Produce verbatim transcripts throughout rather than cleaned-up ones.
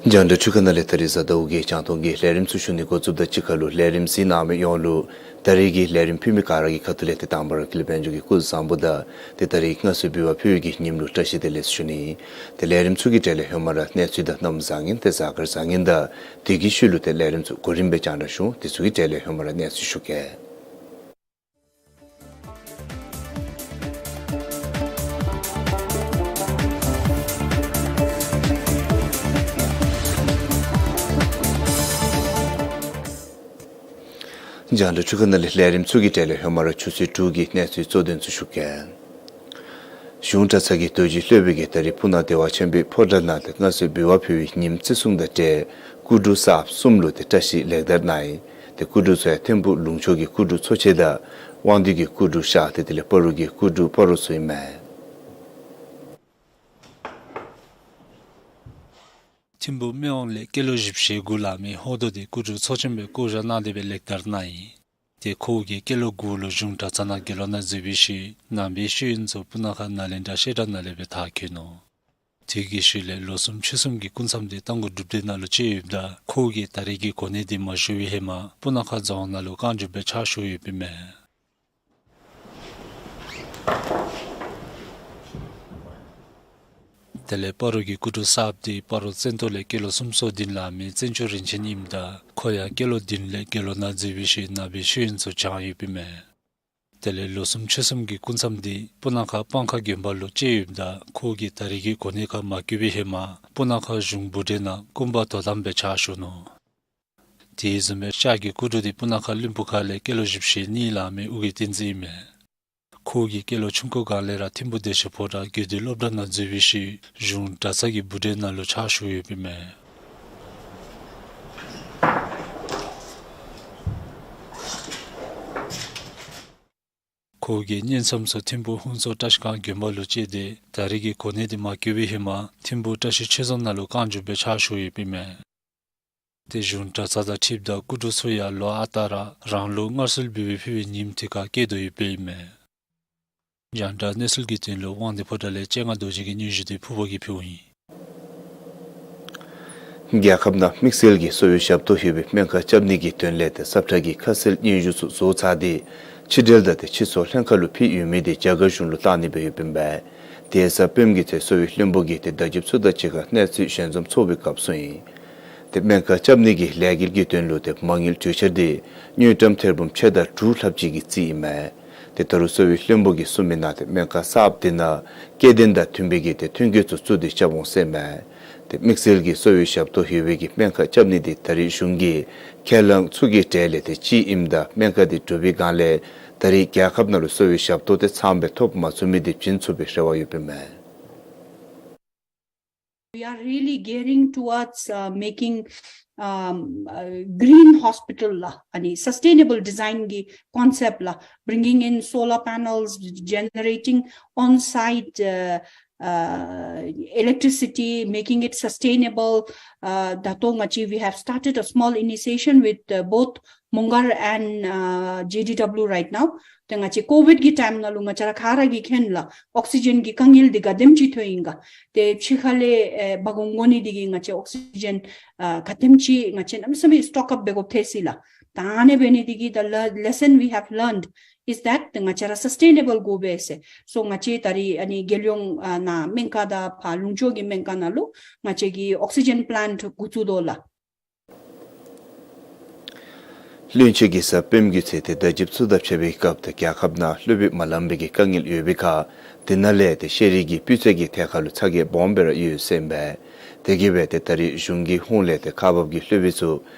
རྒྱང་བསྒྲགས་འཕྲུལ་ཁང་ནང་ལས་ད་རིས་གཟའ་ཟླཝ་གི་རྒྱང་མཐོང་གི་ལས་རིམ་ཚུ་ཞུ་ནི་འགོ་བཙུགསཔ་ད་གཅིག་ཁར་ལུ་ལས་རིམ་གཟིགས་གནང་མི་ཡོངས་ལུ་ད་རིས་ཀྱི་ལས་རིམ་ཕུལ་མི་ག་ར་གི་ཁ་ཐུག་ལས་ཏེ་དང་པ་ར་ཀུན་ལེགས་དཔལ་འབྱོར་གྱི་སྐུ་གཟུགས་བཟང་པོ་དང་ཏེ་ད་རིས་མངའ་གསོལ་འབུལ་བ་ཕུལ་བའི་གི་ཉིནམ་ལུ་བཀྲ་ཤིས་བདེ་ལེགས་ཞུ་ནི། ཏེ་ལས་རིམ་ཚུ་གི་གྲས་ལས་ཧེ་མ་ར་གནས་ཚུལ་དང་གནམ་བཟང་ངན་ཏེ་གཟའ་སྐར་བཟང་ངན་དང་དེ་གི་ཤུལ་ལུ་ཏེ་ལས་རིམ་ཚུ་གོ་རིམ་སྦེ་རྒྱང་བསྒྲགས་ཞུ་འོང་། དེ་ཚུ་གི་གྲས་ལས་ཧེ་མ་ར་གནས་ཚུལ་ཞུ་གེ། རྒྱང་བསྒྲགས་འཕྲུལ་ཁང་ནང་ལས་ལས་རིམ་ཚུ་གི་གྲས་ལས་ཧེ་མ་ར་ཆུ་ཚོད་དྲུག་གི་གནས་ཚུལ་གཙོ་དོན་ཚུ་ཞུ་གེ། གཞུང་གྲྭ་ཚང་གི་རྡོ་རྗེ་སློབ་དཔོན་གྱིས་ད་རིས་སྤུ་ན་བདེ་བ་ཆེན་པོའི་ཕོ་བྲང་ནང་ཏེ་མངའ་གསོལ་འབུལ་བ་ཕུལ་བའི་ཉིནམ་བརྩི་སྲུང་དང་འབྲེལ་སྐུ་དྲུང་གསརཔ་གསུམ་ལུ་ཏེ་བཀྲ་ཤིས་ལེགས་དར་གནང་ཡི། ཏེ་སྐུ་དྲུང་ཚུ་ཡང་ཐིམ་ཕུག་ལུང་ཕྱོགས་ཀྱི་སྐུ་དྲུང་ཚོ་ཆེན་དང་དབང་འདུས་ཀྱི་སྐུ་དྲུང་ཤཱཀ་ཏེ་དེ་ལས་སྤ་རོ་གི་སྐུ་དྲུང་སྤ་རོ་ཚུ་ཨིན་མས། ཐིམ་ཕུག་སྨད་ཝང་ལས་སྐྱེས་ལོ་བཞི་བཅུ་ཞེ་དགུ་ལང་མི་ཧོ་རྡོ་འདི་སྐུ་དྲུང་ཚོ་ཆེན་སྦེ་བསྐོ་བཞག་གནང་སྟེ་སྦེ་ལེགས་དར་གནང་ཡི། ཏེ་ཁོ་གིས་སྐྱེས་ལོ་དགུ་ལུ་གཞུང་གྲྭ་ཚང་ནང་དགེ་སློང་ནང་འཛུལ་བའི་ཤུལ་ནང་པའི་ཤེས་ཡོན་ཚུ་སྤུ་ན་ཁ་ནཱ་ལེནྡྲ་བཤད་གྲྭ་ནང་ལས་སྦེ་མཐར་འཁྱོལ་ནུག། དེ་གི་ཤུལ་ལས་ལོ་གསུམ་ཕྱོགས་གསུམ་གྱི་སྐུ་མཚམས་འདི་རྟ་མགོ་སྒྲུབ་སྡེ་ནང་ལུ་བཅད་ཡོདཔ་ད་ཁོ་གིས་ད་རིས་ཀྱི་གོ་གནས་འདི་མ་ཞུ་བའི་ཧེ་མ་སྤུ་ན་ཁ་རྫོང་ནང་ལུ་རྐང་མགྱོགས་སྦེ་ཕྱག་ཞུ་ཡོདཔ་ཨིན་མས། དེ་ལས་སྤ་རོ་གི་སྐུ་དྲུང་གསརཔ་འདི་སྤ་རོ་བཙན་ཏོ་ལས་སྐྱེས་ལོ་སུམ་ཅུ་སོ་བདུན་ལང་མི་བཙན་ཆོས་རིན་ཆེན་ཨིནམ་ད་ཁོ་ཡང་སྐྱེས་ལོ་བདུན་ལས་དགེ་སློང་ནང་འཛུལ་བའི་ཤུལ་ནང་པའི་ཤེས་ཡོན་ཚུ་སྦྱངས་ཡོདཔ་ཨིན་མས། དེ་ལས་ལོ་གསུམ་ཕྱོགས་གསུམ་གྱི་སྐུ་མཚམས་འདི་སྤུ་ན་ཁ་སྤང་ཁ་དགོན་པ་ལུ་བཅད་ཡོདཔ་ད་ཁོ་གིས་ད་རིས་ཀྱི་གོ་གནས་ཁར་མ་བསྐོ་བའི་ཧེ་མ་སྤུ་ན་ཁ་གཞུང་བུ་གྲལ་ནང་སྐུ་འབག་དོ་དམ་སྦེ་ཕྱག་ཞུ་ནུག། དེ་བཟུམ་སྦེ་ཤར་གྱི་སྐུ་དྲུང་འདི་སྤུ་ན་ཁ་བློན་པོ་ཁ་ལས་སྐྱེས་ལོ་བཞི་བཅུ་ཞེ་གཉིས་ལང་མི་ཨོ་རྒྱན་བསྟན་འཛིན་ཨིན་མས། ཁོ་གིས་སྐྱེས་ལོ་ཆུང་ཀུ་སྒང་ལས་ར་ཐིམ་ཕུག་བདེ་ཆེན་ཕོ་བྲང་དགེ་འདུན་སློབ་གྲྭ་ནང་འཛུལ་བའི་ཤུལ་གཞུང་གྲྭ་ཚང་གི་བུ་གྲལ་ནང་ལུ་ཕྱག་ཞུ་ཡོདཔ་ཨིན་མས། ཁོ་གིས་བསྙེན་མཚམས་ཚུ་ཐིམ་ཕུག་ཧུན་སུར་བཀྲ་ཤིས་སྒང་དགོན་པ་ལུ་བཅད་དེ་ད་རིས་ཀྱི་གོ་གནས་འདི་མ་བསྐོ་བའི་ཧེ་མ་ཐིམ་ཕུག་བཀྲ་ཤིས་ཆོས་རྫོང་ནང་ལུ་རྐང་མགྱོགས་སྦེ་ཕྱག་ཞུ་ཡོདཔ་ཨིན་མས། ཏེ་གཞུང་གྲྭ་ཚང་དང་འཁྲིལཝ་ད་སྐུ་དྲུང་ཚུ་ཡང་ལོ་ཨ་རྟག་ར་རང་ལུགས་མངའ་གསོལ་འབུལ་བའི་ཕུལ་བའི་ཉིནམ་དེ་ཁར་བསྐོ་དོ་ཡོདཔ་ཨིན་མས། རྒྱང་བསྒྲགས་གནས་ཚུལ་གྱི་དོན་ལུ་དབང་འདུས་ཕོ་བྲང་ལས་སྤྱན་སྔ་རྡོ་རྗེ་གི་སྙན་ཞུ་འདི་ཕུར་པ་གིས་ཕུལཝ་ཨིན། རྒྱལ་ཁབ་ནང་དམིགས་བསལ་གྱི་གསོ་བའི་ཞབས་ཏོག་ཡོད་པའི་སྨན་ཁང་རྐྱབ་ནི་གི་དོན་ལས་ཏེ་སབ་ཁྲ་གི་ཁ་གསལ་སྙན་ཞུ་ཚུ་བཟོ་ཚར་ཏེ་ཕྱི་འབྲེལ་དང་ཏེ་སྤྱི་ཚོགས་ལྷན་ཁག་ལུ་ཕུལ་ཡོད་མི་འདི་རྒྱ་གར་གཞུང་ལུ་བཏང་ནི་སྦེ་ཡོདཔ་ཨིན་པས། ཏེ་གཟའ་སྤེནམ་གྱི་ཚེ་གསོ་བའི་བློན་པོ་གིས་ཏེ་བརྡ་ཁྱབ་ཚུ་དང་གཅིག་ཁར་གནས་ཚུལ་ཞལ་འཛོམས་ཚོགས་པའི་སྐབས་གསུངས་ཡི། ཏེ་སྨན་ཁང་རྐྱབ་ནི་གི་ལས་འགུལ་གྱི་དོན་ལུ་ཏེ་མ་དངུལ་གྲོས་འཆར་འདི་དངུལ་ཀྲམ་ཐེར་འབུམ་ཕྱེད་དང་དྲུག་ལྷགཔ་ཅིག་གི་རྩིས་ཨིན་མས། ཏེ་ད་རུང་གསོ་བའི་བློན་པོ་གིས་གསུངས་མི་ནང་ཏེ་སྨན་ཁང་གསརཔ་འདི་ནང་སྐྱེ་ལྡན་དང་མཐུན་པའི་གི་ཏེ་ཐོན་སྐྱེད་ཚུ་བཙུགས་ཏེ་རྐྱབ་འོང་ཟེར་མས། ཏེ་དམིགས་བསལ་གྱི་གསོ་བའི་ཞབས་ཏོག་ཡོད་པའི་གི་སྨན་ཁང་རྐྱབ་ནི་འདི་ད་རིས་གཞུང་གི་ཁས་བླངས་ཚུ་གི་གྲས་ལས་ཏེ་གཅིག་ཨིནམ་ད་སྨན་ཁང་འདི་གྲུབ་པའི་སྒང་ལས་ད་རིས་རྒྱལ་ཁབ་ནང་ལུ་གསོ་བའི་ཞབས་ཏོག་འདི་ཚངམ་སྦེ་ཐོབ་མ་ཚུགས་མི་འདི་བྱིན་ཚུགས་པའི་རེ་བ་ཡོདཔ་ཨིན་མས། We are really gearing towards, uh, making, um, uh, green hospital la, ཨ་ནི་sustainable design གི་concept la, bringing in solar panels, generating on-site, uh, uh, electricity, making it sustainable. Uh, ད་ལྟོ་ང་བཅས་we have started a small initiation with, uh, both Mongar and, uh, J D W right now. ཏེ་ང་བཅས་ཀོ་ཝིཌ་གི་ཊའིམ་ནང་ལུ་ང་བཅས་ར་ག་ར་གིས་མཁྱེན་ལགས། ཨོག་སི་ཇེན་གྱི་དཀའ་ངལ་འདི་ག་དེམ་ཅིག་ཐོན་ཡི་ག། ཏེ་ཕྱི་ཁ་ལས་ཨེ་འབག་འོང་དགོ་ནི་འདི་གིས་ང་བཅས་ཨོག་སི་ཇེན་ཨ་ག་དེམ་ཅིག་ང་བཅས་གནམ་མེད་ས་མེད་སི་ཊོག་ཨཔ་འབད་དགོཔ་ཐལ་སྲིད་ལགས། ད་ཨ་ནི་འབད་ནི་འདི་གིས་the le- lesson we have learned is that ང་བཅས་ར་སཱསི་ཊེ་ནེ་བཱལ་དགོ་པས་ཟེར། སོ་ང་བཅས་ད་རིས་ཨ་ནི་རྒྱལ་ཡོངས་ཨ་ནཱ་སྨན་ཁང་དང་ཕར་ལུང་ཕྱོགས་ཀྱི་སྨན་ཁང་ནང་ལུ་ང་བཅས་ཀྱིས་ཨོག་སི་ཇེན་པི་ལེནཊ་འགོ་བཙུགས་དོ་ལགས། བློན་ཆེན་གྱིས་གཟའ་སྤེནམ་གྱི་ཚེ་ཏེ་བརྡ་བརྒྱུདཔ་ཚུ་དང་ཕྱད་པའི་སྐབས་ཏེ་རྒྱལ་ཁབ་ནང་སློབ་དཔོན་མ་ལང་པའི་གི་དཀའ་ངལ་ཡོད་པའི་ཁར་དེ་ནང་ལས་ཏེ་ཤེས་རིག་གི་སྤུས་ཚད་ཀྱི་ཐད་ཁར་ལུ་ཚ་གྱང་སྦོམ་སྦེ་ར་ཡོད་ཟེར་ཨིན་པས། དེ་གིས་འབད་ཏེ་ད་རིས་གཞུང་གི་ཧོངས་ལས་ཏེ་ཁག་འབག་གི་སློབ་དཔོན་ཚུ་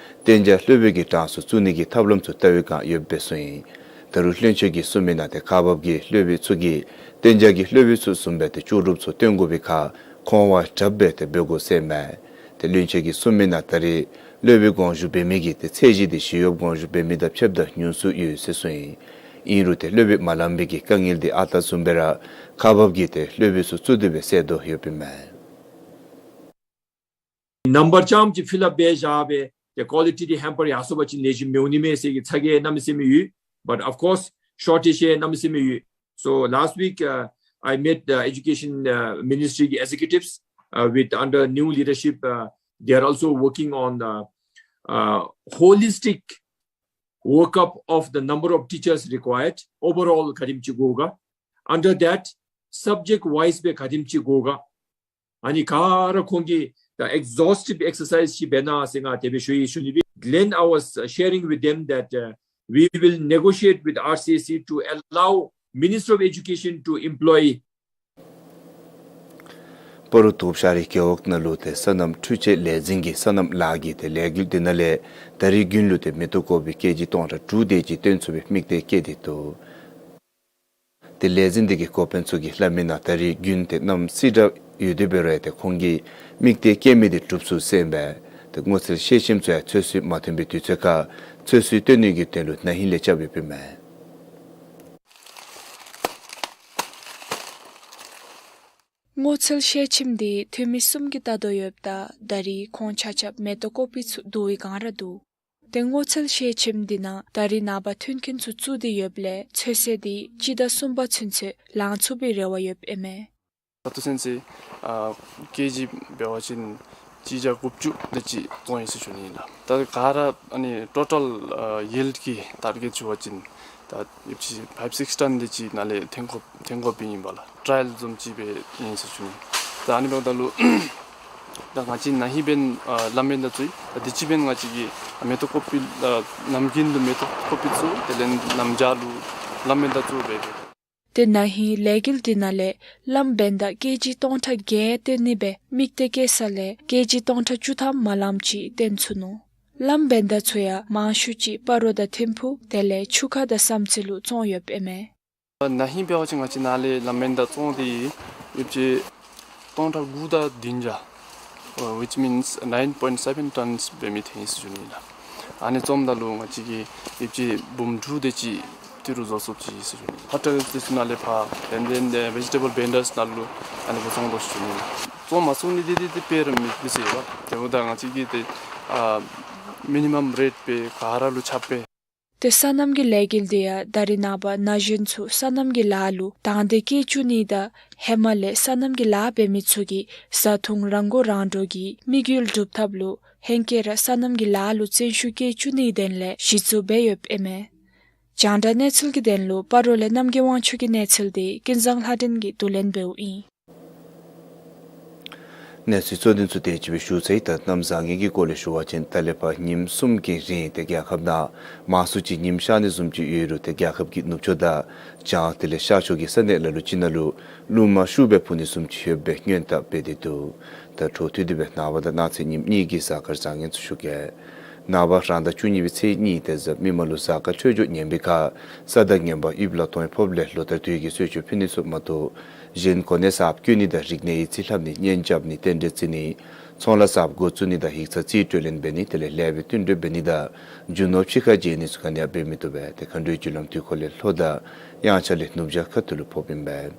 གཏན་འཇགས་སློབ་དཔོན་གྱི་གྲངས་སུ་བཙུགས་ནི་གི་ཐབས་ལམ་ཚུ་བལྟ་བའི་བསྒང་ཡོདཔ་སྦེ་གསུངས་ཡི། ད་རུང་བློན་ཆེན་གྱིས་གསུངས་མི་ནང་ཏེ་ཁག་འབག་གི་སློབ་དཔོན་ཚུ་གིས་གཏན་འཇགས་ཀྱི་སློབ་དཔོན་ཚུ་བཟུམ་སྦེ་ཏེ་ལྕོགས་གྲུབ་ཚུ་སྟོན་དགོ་པའི་ཁར་ཁོང་དབང་དྲགཔ་སྦེ་ཏེ་འབད་དགོ་ཟེར་ཨིན་མས། ཏེ་བློན་ཆེན་གྱིས་གསུངས་མི་ནང་ད་རིས་སློབ་དཔོན་དགོངས་ཞུ་འབད་མི་གི་ཏེ་ཚད་གཞི་འདི་ཞི་གཡོགཔ་དགོངས་ཞུ་འབད་མི་དང་ཕྱདཔ་ད་ཉུང་སུ་ཡོད་ཟེར་གསུངས་ཡི། ཨིན་རུང་ཏེ་སློབ་དཔོན་མ་ལང་པའི་གི་དཀའ་ངལ་འདི་ཨ་རྟག་བཟུམ་སྦེ་ར་ཁག་འབག་གི་ཏེ་སློབ་དཔོན་ཚུ་བཙུགས་ཏེ་སྦེ་སེལ་དོ་ཡོདཔ་ཨིན་མས། ནམ་བར་ཙམ་ཅིག་ཕིལ་ཨཔ་འབད་བཞག་སྦེ་ཏེ་ཀོ་ལི་ཊི་འདི་ཧེམ་པར་ཡར་སོང་པ་ཅིན་ལེགས་ཤོམ་མི་འོང་ནི་མས་ཟེར་གྱི་ཚ་གྱང་གནམ་མེད་ས་མེད་ཡོད། But of course, shortage གནམ་མེད་ས་མེད་ཡོད། So last week, uh, I met the education, uh, ministry གི་executives, uh, with under new leadership, uh, They are also working on the, uh, holistic workup of the number of teachers required, overall ག་དེམ་ཅིག་དགོ་ག། Under that, subject wise སྦེ་ག་དེམ་ཅིག་དགོ་ག། ཨ་ནི་ག་ར་ཁོང་གིས་the exhaustive exercise ཅིག་འབད་གནང་ཟེར་ང་དེ་སྦེ་ཞུ་ཡི་ཞུ་ནི་སྦེ། Glenn, I was, uh, sharing with them that, uh, we will negotiate with R C S E to allow Ministry of Education to employ སྤ་རོ་དུག་ཤ་རི་རྒེད་འོག་ནང་ལུ་ཏེ་སོ་ནམ་འཕྲུལ་ཆས་ལས་འཛིན་གྱི་སོ་ནམ་ལཱ་གི་ཏེ་ལས་འགུལ་འདི་ནང་ལས་ད་རིས་རྒྱུན་ལུ་ཏེ་མེ་ཏོག་ཀོ་པི་ཀེ་ཇི་སྟོང་ཕྲག་དྲུག་དེ་ཅིག་བཏོན་ཚུགས་པའི་དམིགས་གཏད་བསྐྱེད་དེ་འདུག། ཏེ་ལས་འཛིན་འདི་གི་འགོ་དཔོན་ཚུ་གིས་སླབ་མི་ནང་ད་རིས་རྒྱུན་ཏེ་གནམ་སྲིད་དྲག་ཡོད་དེ་འབད་རུང་ཏེ་ཁོང་གིས་དམིགས་གཏད་བསྐྱེད་མི་འདི་གྲུབ་ཚུགས་ཟེར་ཨིན་པས། ཏེ་སྔོ་ཚལ་ཤེལ་ཆེམ་ཚུ་ཡང་ཚོད་བསྲེ་མ་ཐོན་པའི་དུས་ཚོད་ཁར་ཚོད་བསྲེ་བཏོན་ནི་གི་དོན་ལུ་ན་ཧིང་ལས་རྐྱབ་ཡོདཔ་ཨིན་མས། སྔོ་ཚལ་ཤེལ་ཆེམ་འདི་འཐུས་མི་གསུམ་གྱིས་བལྟ་དོ་ཡོདཔ་ད་ད་རིས་ཁོང་ཆ་ཁྱབ་མེ་ཏོག་ཀོ་པི་ཚུ་བསྡུ་བའི་སྒང་ར་འདུག། ཏེ་སྔོ་ཚལ་ཤེལ་ཆེམ་འདི་ནང་ད་རིས་ནངས་པ་ཐོན་སྐྱེད་ཚུ་བཙུགས་ཏེ་ཡོདཔ་ལས་ཚོད་བསྲེ་འདི་སྤྱི་ཟླ་གསུམ་པ་ཚུན་ཚོད་ལང་ཚུགས་པའི་རེ་བ་ཡོདཔ་ཨིན་མས། ད་ལྟོ་ཚུན་ཚོད་ཨ་ཀེ་ཇི་འབད་བ་ཅིན་གཅིག་བརྒྱ་དགུ་བཅུ་དེ་ཅིག་བཙོང་ཡི་ཟེར་ཞུ་ནི་ཨིན་ལགས། ད་ག་ར་ཨ་ནི་ཊོ་ཊལ་ཨ་ཡིལཌ་ཀྱི་ཊར་གེཊ་ཞུ་བ་ཅིན་ད་ཡོདཔ་ཅིག་ཕའིབ་སིགསི་ཊོན་དེ་ཅིག་ནང་ལས་ཐོན་དགོ་ཐོན་དགོཔ་ཨིན་པས་ལགས། ཊ་རའི་ཡལ་བཟུམ་ཅིག་སྦེ་ཨིན་ཟེར་ཞུ་ནི། ད་ཨ་ནི་འབདཝ་ད་ལུ་ད་ང་བཅས་ན་ཧིང་འབདན་ཨ་ལམ་འབདན་ད་ཚུ་ད་དུས་ཅི་འབདན་ང་བཅས་ཀྱིས་མེ་ཏོག་ཀོ་པི་ཨ་ནམ་རྒྱུན་དུ་མེ་ཏོག་ཀོ་པི་ཚུ་དེ་ལས་ནམ་བྱཱར་ལུ་ལམ་འབདན་ད་ཚུ་འབད་འབད། ཏེ་ན་ཧིང་ལས་འགུལ་འདི་ནང་ལས་ལམ་འབདན་ད་ཀེ་ཇི་སྟོང་ཕྲག་བརྒྱད་བཏོན་ནི་སྦེ་དམིགས་གཏད་བསྐྱེད་ས་ལས་ཀེ་ཇི་སྟོང་ཕྲག་བཅུ་ཐམ་མ་ལངམ་ཅིག་བཏོན་ཚུགས་ནུག། ལམ་འབདན་ད་ཚུ་ཡང་མང་ཤོས་ཅིག་སྤ་རོ་དང་ཐིམ་ཕུག་དེ་ལས་ཆུ་ཁ་དང་བསམ་རྩེ་ལུ་བཙོང་ཡོདཔ་ཨིན་མས། ན་ཧིང་འབད་བ་ཅིན་ང་བཅས་ནཱ་ལས་ལམ་འབདན་ད་བཙོང་སྟེ་ཡོདཔ་ཅིག་སྟོང་ཕྲག་དགུ་དང་བདུན་བརྒྱ། Uh, which means nine point seven tons འབད་མི་ཐོན་ཡི་ཟེར་ཞུ་ནི་ཨིན་ལགས། ཨ་ནི་བཙོངམ་ད་ལུ་ང་བཅས་ཀྱིས་ཡོདཔ་ཅིག་འབུམ་དྲུག་དེ་ཅིག་ཏི་རུ་བཟོ་ཚུགསཔ་ཅིག་ཟེར་ཞུ་ནི། ཧོ་ཊེལ་དེ་ཚུ་ནང་ལས་ཕར་and then the vegetable vendors ནང་ལུ་ཨ་ནི་སྦེ་བཙོང་དོ་ཟེར་ཞུ་ནི་ཨིན་ལགས། བཙོང་མ་ཚུགས་ནི་འདི་འདི་འདི་དཔེ་ར་མེདཔ་ཟེར་བ། དེ་འབདཝ་ད་ང་བཅས་ཀྱིས་ཏེ་ཨ་མི་ནི་མམ་རེཊ་སྦེ་ག་ར་ལུ་ཁྱབ་སྦེ། ཏེ་སོ་ནམ་གྱི་ལས་འགུལ་འདི་ཡང་ད་རིས་ནངས་པ་ན་གཞོན་ཚུ་སོ་ནམ་གྱི་ལཱ་ལུ་དང་འདོད་བསྐྱེད་བཅུག་ནི་དང་ཧེ་མ་ལས་སོ་ནམ་གྱི་ལཱ་འབད་མི་ཚུ་གིས་བཟའ་འཐུང་རང་མགོ་རང་འདྲོངས་ཀྱི་དམིགས་ཡུལ་སྒྲུབ་ཐབས་ལུ་ཧེང་སྐལ་ར་སོ་ནམ་གྱི་ལཱ་ལུ་བརྩོན་ཤུགས་བསྐྱེད་བཅུག་ནིའི་དོན་ལས་གཞི་བཙུགས་འབད་ཡོདཔ་ཨིན་མས། རྒྱང་བསྒྲགས་གནས་ཚུལ་གྱི་དོན་ལུ་སྤ་རོ་ལས་རྣམ་རྒྱལ་དབང་ཕྱུག་གི་གནས་ཚུལ་འདི་ཀུན་བཟང་ལྷ་སྒྲོན་གྱིས་བསྡུ་ལེན་འབདཝ་ཨིན། གནས་ཚུལ་གཙོ་དོན་ཚུ་དེ་ཅིག་སྦེ་ཞུ་ཚར་ཡི། ད་གནམ་བཟང་ངན་གྱི་སྐོར་ལས་ཞུ་བ་ཅིན་ད་ལས་ཕར་ཉིནམ་གསུམ་གྱི་རིང་ཏེ་རྒྱལ་ཁབ་ནང་མང་སུ་ཅིག་ཉིམ་ཤར་ནི་བཟུམ་ཅིག་ཡོད་རུང་ཏེ་རྒྱལ་ཁབ་ཀྱི་ནུབ་ཕྱོགས་དང་བྱང་དེ་ལས་ཤར་ཕྱོགས་ཀྱི་ས་གནས་ལ་ལུ་ཅིག་ནང་ལུ་རླུང་མ་ཤུགས་སྦེ་འཕུ་ནི་བཟུམ་ཅིག་ཡོདཔ་སྦེ་སྔོན་བརྡ་འབད་དེ་འདུག། ད་འཕྲོ་མཐུད་དེ་སྦེ་ནངས་པ་དང་གནངས་ཚེ་ཉིནམ་གཉིས་ཀྱི་གཟའ་སྐར་བཟང་ངན་ཚུ་ཞུ་གེ། ནངས་པ་རང་ཟླ་བཅུ་གཉིས་པའི་ཚེས་གཉིས་ཏེ་གཟའ་མིག་དམར་ལུ་གཟའ་སྐར་འཕྲོད་སྦྱོར་ངན་པའི་ཁར་ས་དང་ངན་པ་དབྱིབས་ལ་གཏོང་བའི་ཕོགཔ་ལས་ལོ་ལྟར་དུས་ཀྱི་གསོལ་མཆོད་ཕུལ་ནི་ཚུ་མ་གཏོགས་གཞན་གོ་གནས་གསརཔ་བསྐོ་ནི་དང་རིག་གནས་ཡིག་རྩིས་ལྷབ་ནི་གཉེན་རྐྱབ་ནི་རྟེན་འབྲེལ་བརྩི་ནི་ཚོང་ལཱ་གསརཔ་འགོ་བཙུགས་ནི་དང་ཡིག་ཚང་རྩིས་སྤྲོད་ལེན་འབད་ནི་དེ་ལས་ལེགས་པའི་བསྟུན་གྲོས་འབད་ནི་དང་རྒྱུ་ནོར་ཕྱི་ཁར་བརྗེ་ནི་ཚུ་ག་ནི་ཡང་འབད་མི་བཏུབ་པས། ཏེ་མཁའ་འགྲོའི་རྒྱུ་ལམ་དུས་འཁོར་ལས་ལྷོ་དང་དབྱངས་འཆར་ལས་ནུབ་བྱང་ཁ་ཐུག་ལུ་ཕོགཔ་ཨིན་པས།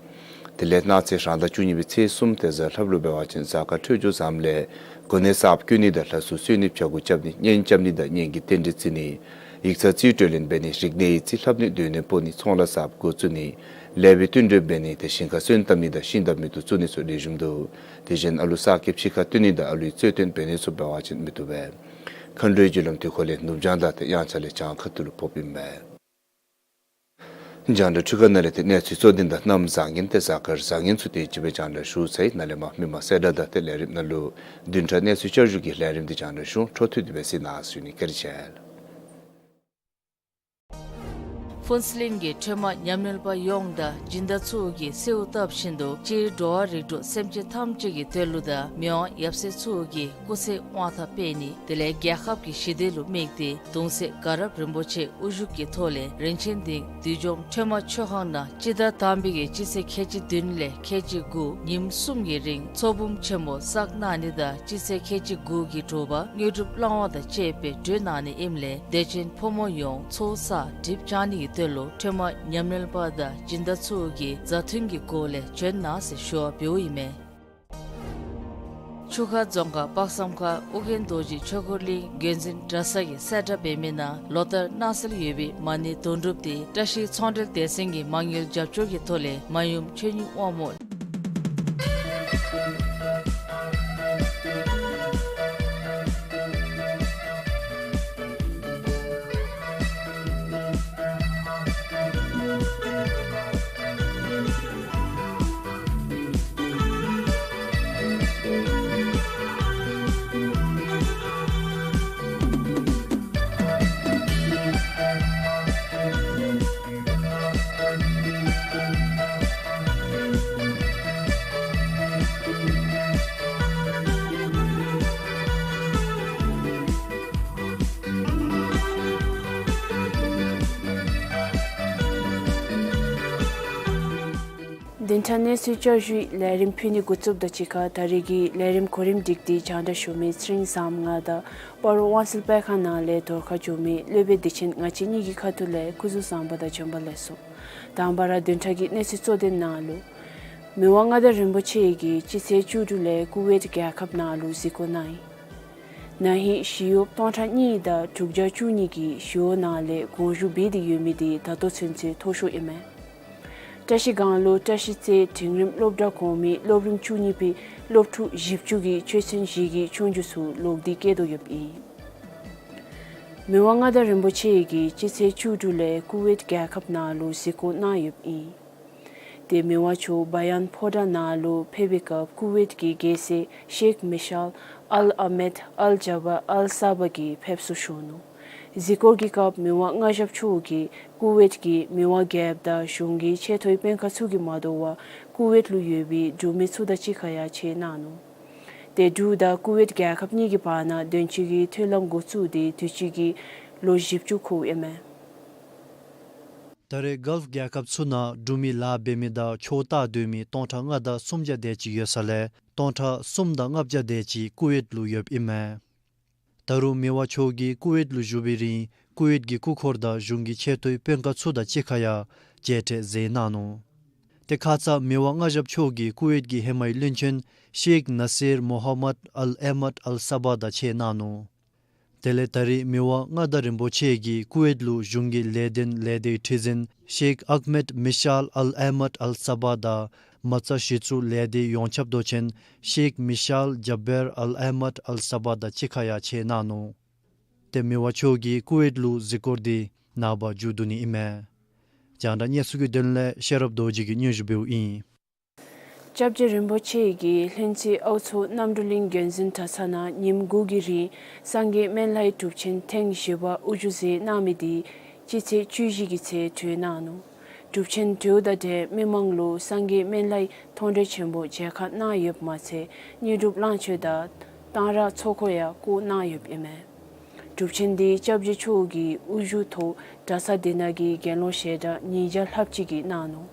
དེ་ལས་གནངས་ཚེ་རང་ཟླ་བཅུ་གཉིས་པའི་ཚེས་གསུམ་ཏེ་གཟའ་ལྷགཔ་ལུ་འབད་བ་ཅིན་གཟའ་སྐར་འཕྲོད་སྦྱོར་བཟངམ་ལས་གོ་གནས་གསརཔ་བསྐོ་ནི་དང་ལྷ་སྲུང་གསོལ་ནི་ཕྱྭ་འགུགས་རྐྱབ་ནི་གཉེན་རྐྱབ་ནི་དང་གཉེན་གྱི་རྟེན་འབྲེལ་བརྩི་ནི་ཡིག་ཚང་རྩིས་སྤྲོད་ལེན་འབད་ནི་རིག་གནས་ཡིག་རྩིས་ལྷབ་ནི་སྡོད་གནས་སྤོ་ནི་ཚོང་ལཱ་གསརཔ་འགོ་བཙུགས་ནི་ལེགས་པའི་བསྟུན་གྲོས་འབད་ནི་ཏེ་ཞིང་ཁར་སོན་བཏབ་ནི་དང་ཤིང་དང་མེ་ཏོག་བཙུགས་ནི་ཚུ་ལེགས་ཤོམ་འདུག། དེ་བཞིན་ཨ་ལུ་གསར་སྐྱེས་ཕྱི་ཁར་བཏོན་ནི་དང་ཨ་ལུའི་རྩོད་བཏོན་འབད་ནི་ཚུ་འབད་བ་ཅིན་མི་བཏུབ་པས། མཁའ་འགྲོའི་རྒྱུ་ལམ་དུས་འཁོར་ལས་ནུབ་བྱང་དང་ཏེ་དབྱངས་འཆར་ལས་བྱང་ཁ་ཐུག་ལུ་ཕོགཔ་ཨིན་པས། རྒྱང་བསྒྲགས་འཕྲུལ་ཁང་ནང་ལས་ཏེ་གནས་ཚུལ་གཙོ་དོན་དང་གནམ་བཟང་ངན་ཏེ་གཟའ་སྐར་བཟང་ངན་ཚུ་དེ་ཅིག་སྦེ་རྒྱང་བསྒྲགས་ཞུ་ཚར་ཡི། ནཱ་ལས་མར་མི་མང་གསལ་བསྒྲགས་དང་ཏེ་ལས་རིམ་ནང་ལུ་བདུན་ཕྲག་གནས་ཚུལ་བསྐྱར་ཞུ་གི་ལས་རིམ་འདི་རྒྱང་བསྒྲགས་ཞུ། འཕྲོ་མཐུད་དེ་སྦེ་གཟིགས་གནང་ཞུ་ནི། བཀའ་དྲིན་ཆེ་ལགས། ཕུན་ཚོགས་གླིང་གི་ཁྲོས་མ་ཉམས་ལེན་པ་ཡོངས་དང་སྦྱིན་བདག་ཚུ་གིས་གསོལཝ་བཏབ་བཞིན་དུ་སྤྱིར་འགྲོ་བ་རིགས་དྲུག་སེམས་ཅན་ཐམས་ཅད་ཀྱི་དོན་ལུ་དང་མི་དབང་ཡབ་སྲས་ཚུ་གི་སྐུ་ཚེ་དབང་ཐང་སྤེལ་ནི་དེ་ལས་རྒྱལ་ཁབ་ཀྱི་ཞི་བདེ་ལུ་དམིགས་ཏེ་གདུང་སྲས་དགའ་རབ་རིན་པོ་ཆེ་དབུ་བཞུགས་ཀྱི་ཐོག་ལས་རིན་ཆེན་སྡིངས་བདུད་འཇོམས་ཁྲོས་མ་མཆོད་ཁང་ནང་སྤྱི་ཟླ་དང་པའི་གི་སྤྱི་ཚེས་ཁལ་གཅིག་བདུན་ལས་ཁལ་གཅིག་དགུ་ཉིནམ་གསུམ་གྱི་རིང་ཚོགས་འབུམ་ཆེན་མོ་བསགས་གནང་ནི་དང་སྤྱི་ཚེས་ཁལ་གཅིག་དགུ་གི་དྲོ་པ་དངོས་གྲུབ་བླང་བ་དང་བཅས་པའི་གྲོལ་གནང་ནི་ཨིནམ་ལས་དད་ཅན་ཕོ་མོ་ཡོངས་ཚོགས་བསགས་གྲིབ་བྱང་ནི་གི་དོན་ལུ་ཁྲོས་མ་ཉམས་ལེན་པ་དང་སྦྱིན་བདག་ཚུ་གིས་མཛའ་མཐུན་གྱི་སྒོ་ལས་བྱོན་གནང་ཟེར་ཞུ་བ་འབདཝ་ཨིན་མས། ཆུ་ཁ་རྫོང་ཁག་དཔག་བསམ་ཁ་ཨོ་རྒྱན་རྡོ་རྗེ་ཆོས་འཁོར་གླིང་བརྒྱུད་འཛིན་གྲྭ་ཚང་གིས་གསལ་བསྒྲགས་འབད་མི་ནང་ལོ་ལྟར་གནང་སྲོལ་ཡོད་པའི་མ་ཎི་དོན་གྲུབ་དེ་བཀྲ་ཤིས་ཚོང་འབྲེལ་སྡེ་ཚན་གྱི་མ་དངུལ་རྒྱབ་སྐྱོར་གྱི་ཐོག་ལས་མ་ཡུམ་ཆོས་ཉིད་དབང་མོ་ བདུན་ཕྲག་གནས་ཚུལ་བསྐྱར་ཞུའི་ལས་རིམ་ཕུལ་ནི་འགོ་བཙུགསཔ་དང་གཅིག་ཁར་ད་རེས་ཀྱི་ལས་རིམ་གོ་རིམ་སྒྲིག་སྟེ་སྙན་ཞུ་མི་ཚེ་རིང་བཟངམོ་ང་དང་སྤ་རོ་དབང་སེལ་སྤེལ་ཁང་ནང་ལས་བརྡ་ཁ་ཞུ་མི་སློབ་དཔོན་བདེ་ཆེན་ང་བཅས་གཉིས་ཀྱི་ཁ་ཐུག་ལས་སྐུ་གཟུགས་བཟང་པོ་དང་བྱོན་པ་ལེགས་སོ། དང་པ་ར་བདུན་ཕྲག་གི་གནས་ཚུལ་གཙོ་དོན་ནང་ལུ། མི་དབང་མངའ་བདག་རིན་པོ་ཆེ་གིས་སྤྱི་ཚེས་བཅུ་དྲུག་ལས་ཀུ་ཝེཊ་རྒྱལ་ཁབ་ནང་ལུ་གཟིགས་སྐོར་གནང་ཡི། ན་ཧིང་ཞི་གཡོགཔ་སྟོང་ཕྲག་གཉིས་དང་དྲུག་བརྒྱ་བཅུ་གཉིས་ཀྱིས་ཞི་གཡོག་ནང་ལས་དགོངས་ཞུ་འབད་དེ་ཡོད་མི་དེ་ད་ལྟོ་ཚུན་ཚོད་མཐོ་ཤོས་ཨིན་མས། བཀྲ་ཤིས་སྒང་ལུ་བཀྲ་ཤིས་རྩེ་འབྲིང་རིམ་སློབ་གྲྭ་གོང་མའི་སློབ་རིམ་བཅུ་གཉིས་པའི་སློབ་ཕྲུག་བཞི་བཅུ་གིས་ཆོས་ཚན་བཞི་གི་ཆོས་རྒྱུགས་ཚུ་ལོག་སྟེ་བཀལ་དོ་ཡོདཔ་ཨིན། མི་དབང་མངའ་བདག་རིན་པོ་ཆེ་གིས་སྤྱི་ཚེས་བཅུ་དྲུག་ལས་ཀུ་ཝེཊ་རྒྱལ་ཁབ་ནང་ལུ་གཟིགས་སྐོར་གནང་ཡོདཔ་ཨིན། ཏེ་མི་དབང་མཆོག་བ་ཡཱན་ཕོ་བྲང་ནང་ལུ་ཕེབས་པའི་སྐབས་ཀུ་ཝེཊ་ཀྱི་རྒྱལ་སྲས་ཤེག་མི་ཤཱལ་ཨལ་ཨ་མེད་ཨལ་ཇ་བར་ཨལ་ས་བ་གིས་ཕེབས་བསུ་ཞུ་ནུག། གཟིགས་སྐོར་གྱི་སྐབས་མི་དབང་མངའ་ཞབས་མཆོག་གིས་ཀུ་ཝེཊ་ཀྱི་མི་དབང་རྒྱལཔོ་དང་གཞུང་གི་ཆེ་མཐོའི་དཔོན་ཁག་ཚུ་གིས་མ་དོ་བར་ཀུ་ཝེཊ་ལུ་ཡོད་པའི་འབྲུག་མི་ཚུ་དང་གཅིག་ཁར་ཡང་ཕྱད་གནང་ནུག། ཏེ་འབྲུག་དང་ཀུ་ཝེཊ་རྒྱལ་ཁབ་གཉིས་ཀྱི་བར་ན་དོན་གཅོད་ཀྱི་མཐུན་ལམ་འགོ་བཙུགས་ཏེ་དུས་ཅི་གི་ལོ་བཞི་བཅུ་འཁོརཝ་ཨིན་མས། ད་རེས་གཱལཕ་རྒྱལ་ཁབ་ཚུ་ནང་འབྲུག་མི་ལཱ་འབད་མི་དང་ཆོས་ལྟ་སྡོད་མི་སྟོང་ཕྲག་ལྔ་དང་སུམ་བརྒྱ་དེ་ཅིག་ཡོད་ས་ལས་སྟོང་ཕྲག་གསུམ་དང་ལྔ་བརྒྱ་དེ་ཅིག་ཀུ་ཝེཊ་ལུ་ཡོདཔ་ཨིན་མས། ད་རུང་མི་དབང་མཆོག་གིས་ཀུ་ཝེཊ་ལུ་བཞུགས་པའི་རིང་ཀུ་ཝེཊ་ཀྱི་སྐུ་འཁོར་དང་གཞུང་གི་ཆེ་མཐོའི་དཔོན་ཁག་ཚུ་དང་གཅིག་ཁར་ཡང་མཇལ་འཕྲད་མཛད་གནང་ནུག། ཏེ་ཁ་ཙ་མི་དབང་མངའ་ཞབས་མཆོག་གིས་ཀུ་ཝེཊ་ཀྱི་ཧེ་མའི་བློན་ཆེན་ཤེག་ནཱ་སིར་མོ་ཧམ་མད་ཨལ་ཨ་མེད་ཨལ་ས་བ་དང་ཕྱད་གནང་ནུག། དེ་ལས་ད་རེས་མི་དབང་མངའ་བདག་རིན་པོ་ཆེ་གིས་ཀུ་ཝེཊ་ལུ་གཞུང་གི་ལས་དོན་ལས་སྡེའི་ཁྲི་འཛིན་ཤེག་ཨག་མེད་མི་ཤཱལ་ཨལ་ཨ་མེད་ཨལ་ས་བ་དང་མ་རྩ་གཞི་བཙུགས་ལས་སྡེའི་ཡོངས་ཁྱབ་མདོ་ཆེན་ཤེག་མི་ཤཱལ་ཇབ་བེར་ཨལ་ཨ་མེད་ཨལ་ས་བ་དང་གཅིག་ཁར་ཡང་ཕྱད་གནང་ནུག། ཏེ་མི་དབང་མཆོག་གིས་ཀུ་ཝེཊ་ལུ་གཟིགས་སྐོར་དེ་ནངས་པ་མཇུག་བསྡུ་ནི་ཨིན་མས། རྒྱང་བསྒྲགས་གནས་ཚུལ་གྱི་དོན་ལས་ཤེས་རབ་རྡོ་རྗེ་གིས་སྙན་ཞུ་འབདཝ་ཨིན། སྐྱབས་རྗེ་རིན་པོ་ཆེ་གིས་ལྷུན་རྩེ་ཨའུ་མཚོ་གནམ་གྲུ་གླིང་དགོན་འཛིན་གྲྭ་ཚང་ནང་ཉིནམ་དགུ་གི་རིང་སངས་རྒྱས་སྨན་བླའི་སྒྲུབ་ཆེན་ཐེངས་བཞི་པ་དབུ་བཞུགས་མཛད་གནང་མི་དེ་སྤྱི་ཚེས་བཅུ་བཞི་གི་ཚེ་གྲོལ་གནང་ནུག། སྒྲུབ་ཆེན་གྲོལཝ་དང་འབྲེལ་མི་མང་ལུ་སངས་རྒྱས་སྨན་བླའི་མཐོང་གྲོལ་ཆེན་པོ་མཇལ་ཁ་གནང་ཡོདཔ་མ་ཚད་དངོས་གྲུབ་བླང་མཆོད་དང་གཏང་རག་ཚོགས་འཁོར་ཡང་བསྐོར་གནང་ཡོདཔ་ཨིན་མས། སྒྲུབ་ཆེན་འདི་སྐྱབས་རྗེ་མཆོག་གིས་དབུ་བཞུགས་ཐོག་གྲྭ་ཚང་འདི་ནང་གི་དགེ་སློང་ཞལ་གྲངས་ཉིས་བརྒྱ་ལྷགཔ་ཅིག་གིས་གནང་ནུག།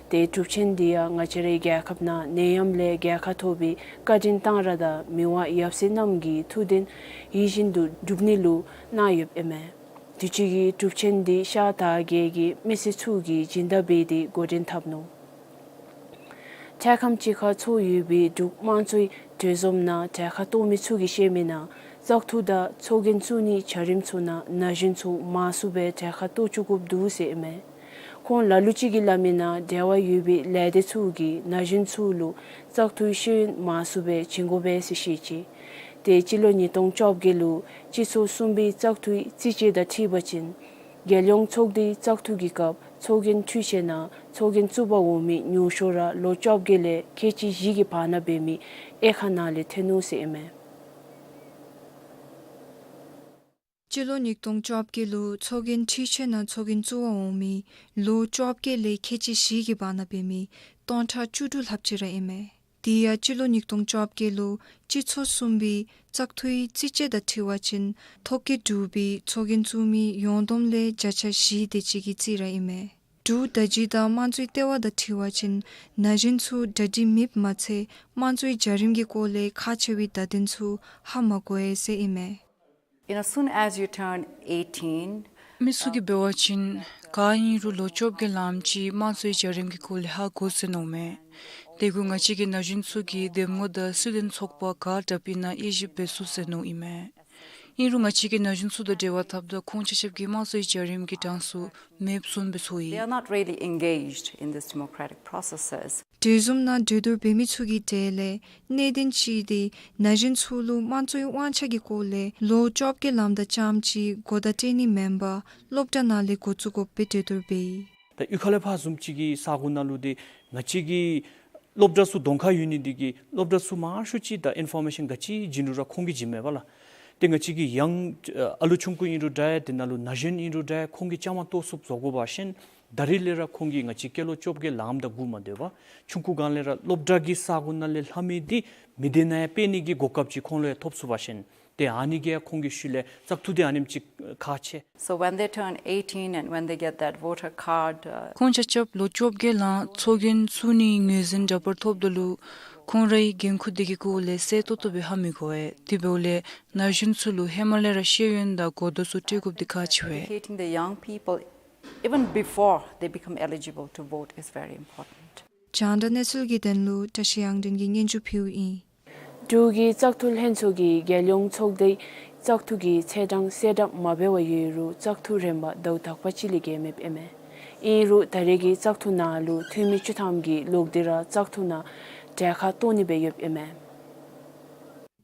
ཏེ་སྒྲུབ་ཆེན་འདི་ཡང་ང་བཅས་རའི་རྒྱལ་ཁབ་ནང་ནད་ཡམས་ལས་རྒྱལ་ཁ་ཐོབ་པའི་བཀའ་དྲིན་གཏང་རག་དང་མི་དབང་ཡབ་སྲས་རྣམས་ཀྱི་ཐུགས་དོན་ཡིད་བཞིན་དུ་འགྲུབ་ནི་ལུ་གནང་ཡོདཔ་ཨིན་མས། དུས་ཅི་གི་སྒྲུབ་ཆེན་འདི་ཤར་དར་བརྒྱད་ཀྱི་མི་སེར་ཚུ་གིས་སྦྱིན་བདག་འབད་དེ་འགོ་འདྲེན་འཐབ་ནུག། འཕྲལ་ཁམས་ཅིག་ཁར་ཚོགས་ཡོད་པའི་འབྲུག་དམངས་གཙོའི་གྲོས་འཛོམས་ནང་གྲལ་ཁར་གཏོགས་མི་ཚུ་གིས་བཤད་མི་ནང་བཙག་འཐུ་དང་ཚོགས་རྒྱན་བཙུགས་ནིའི་བྱ་རིམ་ཚུ་ནང་ན་གཞོན་ཚུ་མང་སུ་སྦེ་གྲལ་ཁར་གཏོགས་བཅུག་དགོཔ་འདུག་ཟེར་ཨིན་མས། ཁོང་ལ་ལུ་ཅིག་གིས་སླབ་མི་ནང་འབྲེལ་བ་ཡོད་པའི་ལས་སྡེ་ཚུ་གིས་ན་གཞོན་ཚུ་ལུ་བཙག་འཐུའི་ཤེས་ཡོན་མང་སུ་སྦེ་བྱིན་དགོ་པས་ཟེར་བཤད་ཅི། ཏེ་སྤྱི་ལོ་ཉིས་སྟོང་བཅོ་བརྒྱད་ལུ་སྤྱི་ཚོགས་གསུམ་པའི་བཙག་འཐུའི་རྩིས་དཔྱད་དང་འཁྲིལ་བ་ཅིན་རྒྱལ་ཡོངས་ཚོགས་སྡེའི་བཙག་འཐུ་གི་སྐབས་ཚོགས་རྒྱན་འཕྲུལ་ཆས་ནང་ཚོགས་རྒྱན་བཙུགས་པར་འོང་མི་ཉུང་ཤོས་ར་ལོ་བཅོ་བརྒྱད་ལས་ཁལ་གཅིག་བཞི་གི་བར་ན་འབད་མི་དབྱེ་ཁག་ནང་ལས་ཐོན་ནུག་ཟེར་ཨིན་མས། སྤྱི་ལོ་ཉིས་སྟོང་བཅོ་བརྒྱད་ལུ་ཚོགས་རྒྱན་འཕྲུལ་ཆས་ནང་ཚོགས་རྒྱན་བཙུགས་པར་འོང་མི་ལོ་བཅོ་བརྒྱད་ལས་ཁལ་གཅིག་བཞི་གི་བར་ན་འབད་མི་སྟོང་ཕྲག་བཅུ་དྲུག་ལྷགཔ་ཅིག་ར་ཨིན་མས། དེ་ཡང་སྤྱི་ལོ་ཉིས་སྟོང་བཅོ་བརྒྱད་ལུ་སྤྱི་ཚོགས་གསུམ་པའི་བཙག་འཐུའི་རྩིས་དཔྱད་དང་འཁྲིལ་བ་ཅིན་ཐོ་བཀོད་གྲུབ་པའི་ཚོགས་རྒྱན་བཙུགས་མི་ཡོངས་བསྡོམས་ལས་བརྒྱ་ཆ་བཞི་དེ་ཅིག་གི་རྩིས་ར་ཨིན་མས། འབྲུག་བརྡ་བརྒྱུད་དང་དམངས་གཙོའི་ལྟེ་བ་དང་འཁྲིལ་བ་ཅིན་ན་གཞོན་ཚུ་གྲ་སྒྲིག་མེདཔ་མ་ཚད་དམངས་གཙོའི་བྱ་རིམ་གྱི་སྐོར་ལས་ཁག་ཆེ་བའི་བརྡ་དོན་ཚུ་ཧ་མ་གོ་ཡི་ཟེར་ཨིན་མས། You know, soon as you turn eighteen, མི་ཚུ་གིས་འབད་བ་ཅིན་ག་ཨིན་རུང་ལོ་བཅོ་བརྒྱད་ལངམ་ཅིག་དམངས་གཙོའི་བྱ་རིམ་གྱི་སྐོར་ལས་ཧ་གོ་ཟེར་མནོཝ་མས། དེ་གུ་ང་བཅས་ཀྱི་ན་གཞོན་ཚུ་གིས་འདེམས་ངོ་དང་སྲིད་དོན་ཚོགས་པ་ག་དྲགཔ་ཨིན་ན་དབྱེ་ཞིབ་འབད་ཚུགས་ཟེར་མནོཝ་ཨིན་མས། ཨིན་རུང་ང་བཅས་ཀྱིས་ན་གཞོན་ཚུ་དང་འབྲེལ་བ་འཐབ་ད་ཁོང་ཆ་ཁྱབ་ཀྱིས་དམངས་གཙོའི་བྱ་རིམ་གྱི་གྲངས་སུ་མེདཔ་བཟུམ་སྦེ་ཚོར་ཡི། They are not really engaged in these democratic processes. གྲོས་འཛོམས་ནང་གྲོས་བསྡུར་འབད་མི་ཚུ་གི་གྲས་ལས་གནད་དོན་ཅིག་དེ་ན་གཞོན་ཚུ་ལུ་དམངས་གཙོའི་དབང་ཆ་གི་སྐོར་ལས་ལོ་བཅོ་བརྒྱད་ལངམ་དང་རྐྱངམ་ཅིག་གོ་བརྡ་སྤྲོད་ནི་མེན་པར་སློབ་གྲྭ་ནང་ལས་འགོ་བཙུགས་དགོཔ་སྦེ་གྲོས་བསྡུར་འབད་ཡི། ད་གཡུས་ཁ་ལས་ཕར་བཟུམ་ཅིག་གི་ས་གོ་ནང་ལུ་ཏེ་ང་བཅས་ཀྱི་སློབ་གྲྭ་ཚུ་གདོང་ཁར་ཡོད་ནི་འདི་གིས་སློབ་གྲྭ་ཚུ་མང་ཤོས་ཅིག་ད་ཨིན་ཕོར་མེ་ཤཱན་ག་ཅི་བྱིན་རུང་ར་ཁོང་གིས་བྱིན་མས་པ་ལགས། ཏེ་ང་བཅས་ཀྱི་ཡང་ཨ་ལུ་ཆུང་ཀུ་ཨིན་རུང་འདྲ་ཡ་དེ་ནང་ལུ་ན་གཞོན་ཨིན་རུང་འདྲ་ཡ་ཁོང་གིས་བཅའ་མར་གཏོགས་ཚུགསཔ་བཟོ་དགོ་པ་ཅིན་ད་རིས་ལས་ར་ཁོང་གིས་ང་བཅས་སྐྱེས་ལོ་བཅོ་བརྒྱད་ལངམ་དང་སྒུག་མ་སྡོད་པར་ཆུང་ཀུ་སྒང་ལས་ར་སློབ་གྲྭ་གི་ས་གོ་ནང་ལས་ལྷབ་མི་འདི་མི་སྡེ་ནང་ཡང་སྤེལ་ནི་གི་གོ་སྐབས་ཅིག་ཁོང་ལུ་ཡང་ཐོབ་ཚུགས་པ་ཅིན་ ཏེ་ཨ་ནི་གིས་ཁོང་གི་ཤུལ་ལས་བཙག་འཐུ་འདི་ཨ་ནེམ་ཅིག་ཁག་ཆེ། So when they turn eighteen and when they get that voter card, uh, ཁོང་ཆ་ཁྱབ་ལོ་བཅོ་བརྒྱད་ལང་ཚོགས་རྒྱན་བཙུགས་ནིའི་ངོས་འཛིན་འདྲ་པར་ཐོབ་ད་ལུ་ཁོང་རའི་འགན་ཁུར་འདི་གི་སྐོར་ལས་གསལ་ཏོག་ཏོ་སྦེ་ཧ་མི་གོ་བས། དེ་འབདཝ་ལས་ན་གཞོན་ཚུ་ལུ་ཧེ་མ་ལས་ར་ཤེས་ཡོན་དང་གོ་བརྡ་ཚུ་སྤྲོད་དགོཔ་འདི་ཁག་ཆེ་བས། Educating the young people even before they become eligible to vote is very important. རྒྱང་བསྒྲགས་གནས་ཚུལ་གྱི་དོན་ལུ་བཀྲ་ཤིས་དབྱངས་སྒྲོན་གྱིས་སྙན་ཞུ་ཕུལཝ་ཨིན། འབྲུག་གི་བཙག་འཐུ་ལྷན་ཚོགས་ཀྱིས་རྒྱལ་ཡོངས་ཚོགས་སྡེའི་བཙག་འཐུ་གི་ཚེས་གྲངས་གསལ་བསྒྲགས་མ་འབད་བར་ཡོད་རུང་བཙག་འཐུ་རན་པ་ཟླཝ་དག་པ་ཅིག་ལས་བརྒལ་མེདཔ་ཨིན་མས། ཨིན་རུང་ད་རེས་ཀྱི་བཙག་འཐུ་ནང་ལུ་འཐུས་མི་བཅུ་ཐམ་གྱིས་ལོག་སྟེ་ར་བཙག་འཐུ་ནང་གྲལ་ཁར་གཏོགས་ནི་སྦེ་ཡོདཔ་ཨིན་མས།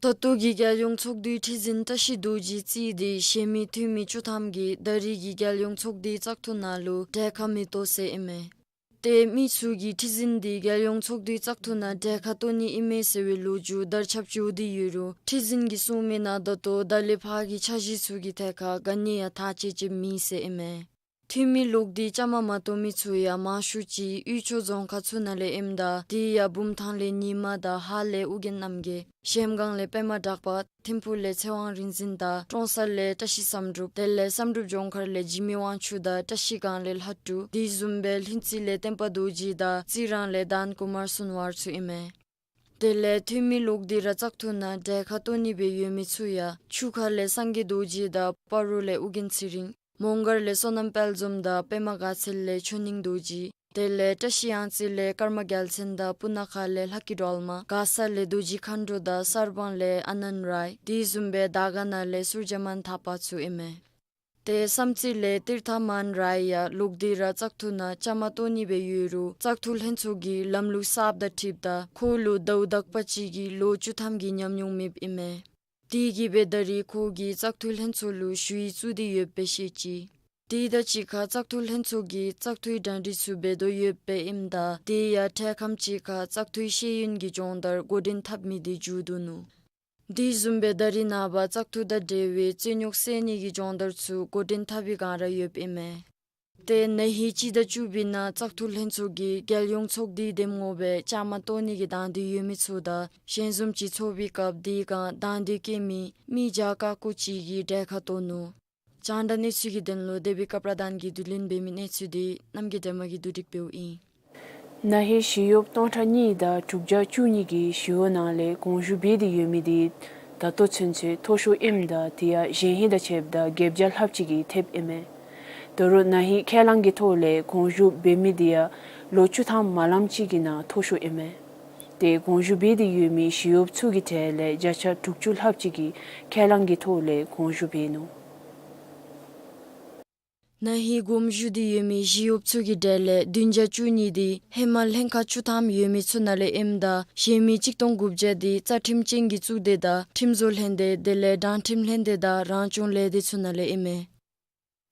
ད་ལྟོ་གི་རྒྱལ་ཡོངས་ཚོགས་འདུའི་ཁྲི་འཛིན་བཀྲ་ཤིས་རྡོ་རྗེ་རྩིས་ཏེ་གཞན་མི་འཐུས་མི་བཅུ་ཐམ་གྱིས་ད་རེས་ཀྱི་རྒྱལ་ཡོངས་ཚོགས་འདུའི་བཙག་འཐུ་ནང་ལུ་གྲལ་ཁར་མི་གཏོགས་ཟེར་ཨིན་མས། ཏེ་མི་ཚུ་གིས་ཁྲི་འཛིན་འདི་རྒྱལ་ཡོངས་ཚོགས་འདུའི་བཙག་འཐུ་ནང་གྲལ་ཁར་གཏོགས་ནི་ཨིན་མས་ཟེར་བའི་ལོ་རྒྱུས་དར་ཁྱབ་འགྱོ་སྟེ་ཡོད་རུང་ཁྲི་འཛིན་གྱིས་གསུངས་མི་ནང་ད་ལྟོ་ད་ལས་ཕར་གྱི་འཆར་གཞི་ཚུ་གི་ཐད་ཁར་ག་ནི་ཡང་ཐག་བཅད་བཅདཔ་མེད་ཟེར་ཨིན་མས། འཐུས་མི་ལོག་སྟེ་བཅའ་མར་མ་གཏོགས་མི་ཚུ་ཡང་མང་ཤོས་ཅིག་དབུས་ཕྱོགས་རྫོང་ཁག་ཚུ་ནང་ལས་ཨིནམ་ད་དེ་ཡང་བུམ་ཐང་ལས་ཉི་མ་དང་ཧཱ་ལས་ཨོ་རྒྱན་རྣམ་རྒྱལ། གཞལམ་སྒང་ལས་པདྨ་གྲགས་པ། ཐིམ་ཕུག་ལས་ཚེ་དབང་རིག་འཛིན་དང་ཀྲོང་གསར་ལས་བཀྲ་ཤིས་བསམ་གྲུབ། དེ་ལས་བསམ་གྲུབ་ལྗོངས་མཁར་ལས་འཇིགས་མེད་དབང་ཕྱུག་དང་བཀྲ་ཤིས་སྒང་ལས་ལྷ་སྒྲུབ། དེ་བཟུམ་སྦེ་ལྷུན་རྩེ་ལས་བསྟན་པ་རྡོ་རྗེ་དང་རྩི་རང་ལས་དཱན་ཀུ་མར་སོན་ཝར་ཚུ་ཨིན་མས། དེ་ལས་འཐུས་མི་ལོག་སྟེ་ར་བཙག་འཐུ་ནང་གྲལ་ཁར་གཏོགས་ནི་སྦེ་ཡོད་མི་ཚུ་ཡང་ཆུ་ཁ་ལས་སངས་རྒྱས་རྡོ་རྗེ་དང་སྤ་རོ་ལས་ཨོ་རྒྱན་ཚེ་རིང་། མོང་སྒར་ལས་བསོད་ནམས་དཔལ་འཛོམས་དང་པདྨ་དགའ་ཚལ་ལས་ཆོས་སྙིང་རྡོ་རྗེ། དེ་ལས་བཀྲ་ཤིས་གཡང་རྩེ་ལས་ཀརྨ་རྒྱལ་མཚན་དང་སྤུ་ན་ཁ་ལས་ལྷ་སྐྱིད་སྒྲོལ་མ། མགར་ས་ལས་རྡོ་རྗེ་མཁའ་འགྲོ་དང་གསར་སྤང་ལས་ཨ་ནན་རའི། དེ་བཟུམ་སྦེ་དར་དཀར་ན་ལས་སུར་ཇ་མན་ཐ་པ་ཚུ་ཨིན་མས། ཏེ་བསམ་རྩེ་ལས་ཏིར་ཐ་མན་རའི་ཡང་ལོག་སྟེ་ར་བཙག་འཐུ་ནང་བཅའ་མར་གཏོགས་ནི་སྦེ་ཡོད་རུང་བཙག་འཐུ་ལྷན་ཚོགས་ཀྱིས་ལམ་ལུགས་གསརཔ་དང་འཁྲིལཝ་ད་ཁོ་ལུ་ཟླཝ་དག་པ་ཅིག་གི་ལོ་བཅུ་ཐམ་གྱི་ཉམས་མྱོང་མེདཔ་ཨིན་མས། དེ་གིས་སྦེ་ད་རེས་ཁོ་གིས་བཙག་འཐུ་ལྷན་ཚོགས་ལུ་ཞུ་ཡིག་བཙུགས་ཏེ་ཡོདཔ་སྦེ་བཤད་ཅི། དེ་དང་གཅིག་ཁར་བཙག་འཐུ་ལྷན་ཚོགས་ཀྱིས་བཙག་འཐུའི་གྲ་སྒྲིག་ཚུ་འབད་དོ་ཡོདཔ་སྦེ་ཨིནམ་ད་དེ་ཡང་འཕྲལ་ཁམས་ཅིག་ཁར་བཙག་འཐུའི་ཤེས་ཡོན་གྱི་སྦྱོང་བརྡར་འགོ་འདྲེན་འཐབ་མི་དེ་མཇུག་བསྡུ་ནུག། དེ་བཟུམ་སྦེ་ད་རེས་ནངས་པ་བཙག་འཐུ་དང་འབྲེལ་བའི་རྩོད་རྙོགས་སེལ་ནི་གི་སྦྱོང་བརྡར་ཚུ་འགོ་འདྲེན་འཐབ་པའི་སྒང་ར་ཡོདཔ་ཨིན་མས། ཏེ་ན་ཧིང་སྤྱི་ཟླ་བཅུ་པའི་ནང་བཙག་འཐུ་ལྷན་ཚོགས་ཀྱིས་རྒྱལ་ཡོངས་ཚོགས་སྡེའི་འདེམས་ངོ་སྦེ་བཅའ་མར་གཏོགས་ནི་གི་དང་འདོད་ཡོད་མི་ཚུ་དང་ཞལ་འཛོམས་ཅིག་ཚོགས་པའི་སྐབས་དེའི་སྒང་དང་འདོད་བསྐྱེད་མི་མི་བརྒྱ་ཀ་ཀོ་ཅིག་གིས་གྲལ་ཁར་གཏོགས་ནུག། རྒྱང་བསྒྲགས་གནས་ཚུལ་གྱི་དོན་ལུ་བདེ་སྦས་སྐབས་ར་དང་གིས་བསྡུ་ལེན་འབད་མི་གནས་ཚུལ་དེ་རྣམ་རྒྱལ་སྒྲོལ་མ་གིས་བསྡུ་སྒྲིག་འབདཝ་ཨིན། ན་ཧིང་ཞི་གཡོགཔ་སྟོང་ཕྲག་གཉིས་དང་དྲུག་བརྒྱ་བཅུ་གཉིས་ཀྱིས་ཞི་གཡོག་ནང་ལས་དགོངས་ཞུ་འབད་དེ་ཡོད་མི་དེ་ད་ལྟོ་ཚུན་ཚོད་མཐོ་ཤོས་ཨིནམ་ད་དེ་ཡང་གཞེན་ཧིང་དང་ཕྱདཔ་ད་བརྒྱད་བརྒྱ་ལྷགཔ་ཅིག་གིས་ཐེབས་ཨིན་མས། ད་རུང་ན་ཧིང་ཁས་བླངས་ཀྱི་ཐོག་ལས་དགོངས་ཞུ་འབད་མི་དེ་ཡང་ལོ་བཅུ་ཐམ་མ་ལངམ་ཅིག་གི་ནང་མཐོ་ཤོས་ཨིན་མས། ཏེ་དགོངས་ཞུ་འབད་དེ་ཡོད་མི་ཞི་གཡོགཔ་ཚུ་གི་གྲས་ལས་བརྒྱ་ཆ་དྲུག་ཅུ་ལྷགཔ་ཅིག་གིས་ཁས་བླངས་ཀྱི་ཐོག་ལས་དགོངས་ཞུ་འབད་ནུག། ན་ཧིང་དགོངས་ཞུ་སྟེ་ཡོད་མི་ཞི་གཡོགཔ་ཚུ་གི་གྲས་ལས་བདུན་བརྒྱ་བཅུ་གཉིས་དེ་ཧེ་མ་ལྷན་ཁག་བཅུ་ཐམ་ཡོད་མི་ཚུ་ནང་ལས་ཨིནམ་ད་གཞན་མི་གཅིག་སྟོང་དགུ་བརྒྱ་དེ་རྩ་ཁྲིམས་ཅན་གྱི་གཙུག་སྡེ་དང་ཁྲིམས་བཟོ་ལྷན་སྡེ་དེ་ལས་དྲང་ཁྲིམས་ལྷན་སྡེ་དང་རང་སྐྱོང་ལས་སྡེ་ཚུ་ནང་ལས་ཨིན་མས།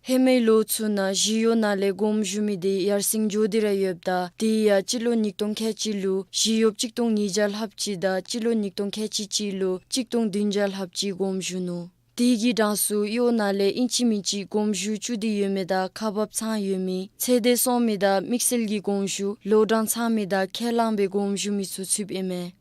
ཧེ་མའི་ལོ་ཚུ་ནང་ཞི་གཡོག་ནང་ལས་དགོངས་ཞུ་མི་དེ་ཡར་སེང་འགྱོ་སྟེ་ར་ཡོདཔ་ད་དེ་ཡང་སྤྱི་ལོ་ཉིས་སྟོང་ཁལ་གཅིག་ལུ་ཞི་གཡོགཔ་གཅིག་སྟོང་ཉིས་བརྒྱ་ལྷགཔ་ཅིག་དང་སྤྱི་ལོ་ཉིས་སྟོང་ཁལ་གཅིག་གཅིག་ལུ་གཅིག་སྟོང་བདུན་བརྒྱ་ལྷགཔ་ཅིག་དགོངས་ཞུ་ནུག། དེ་གི་གྲངས་སུ་གཡོག་ནང་ལས་ཨིན་ཅི་མིན་ཅི་དགོངས་ཞུ་བཙུགས་ཏེ་ཡོད་མི་དང་ཁག་འབགཔ་ཚང་ཡོད་མི་ཚེ་འདས་སོང་མི་དང་དམིགས་བསལ་གྱི་དགོངས་ཞུ་ལོ་གྲངས་ཚང་མི་དང་ཁས་བླངས་པའི་དགོངས་ཞུ་མི་ཚུ་ཚུདཔ་ཨིན་མས།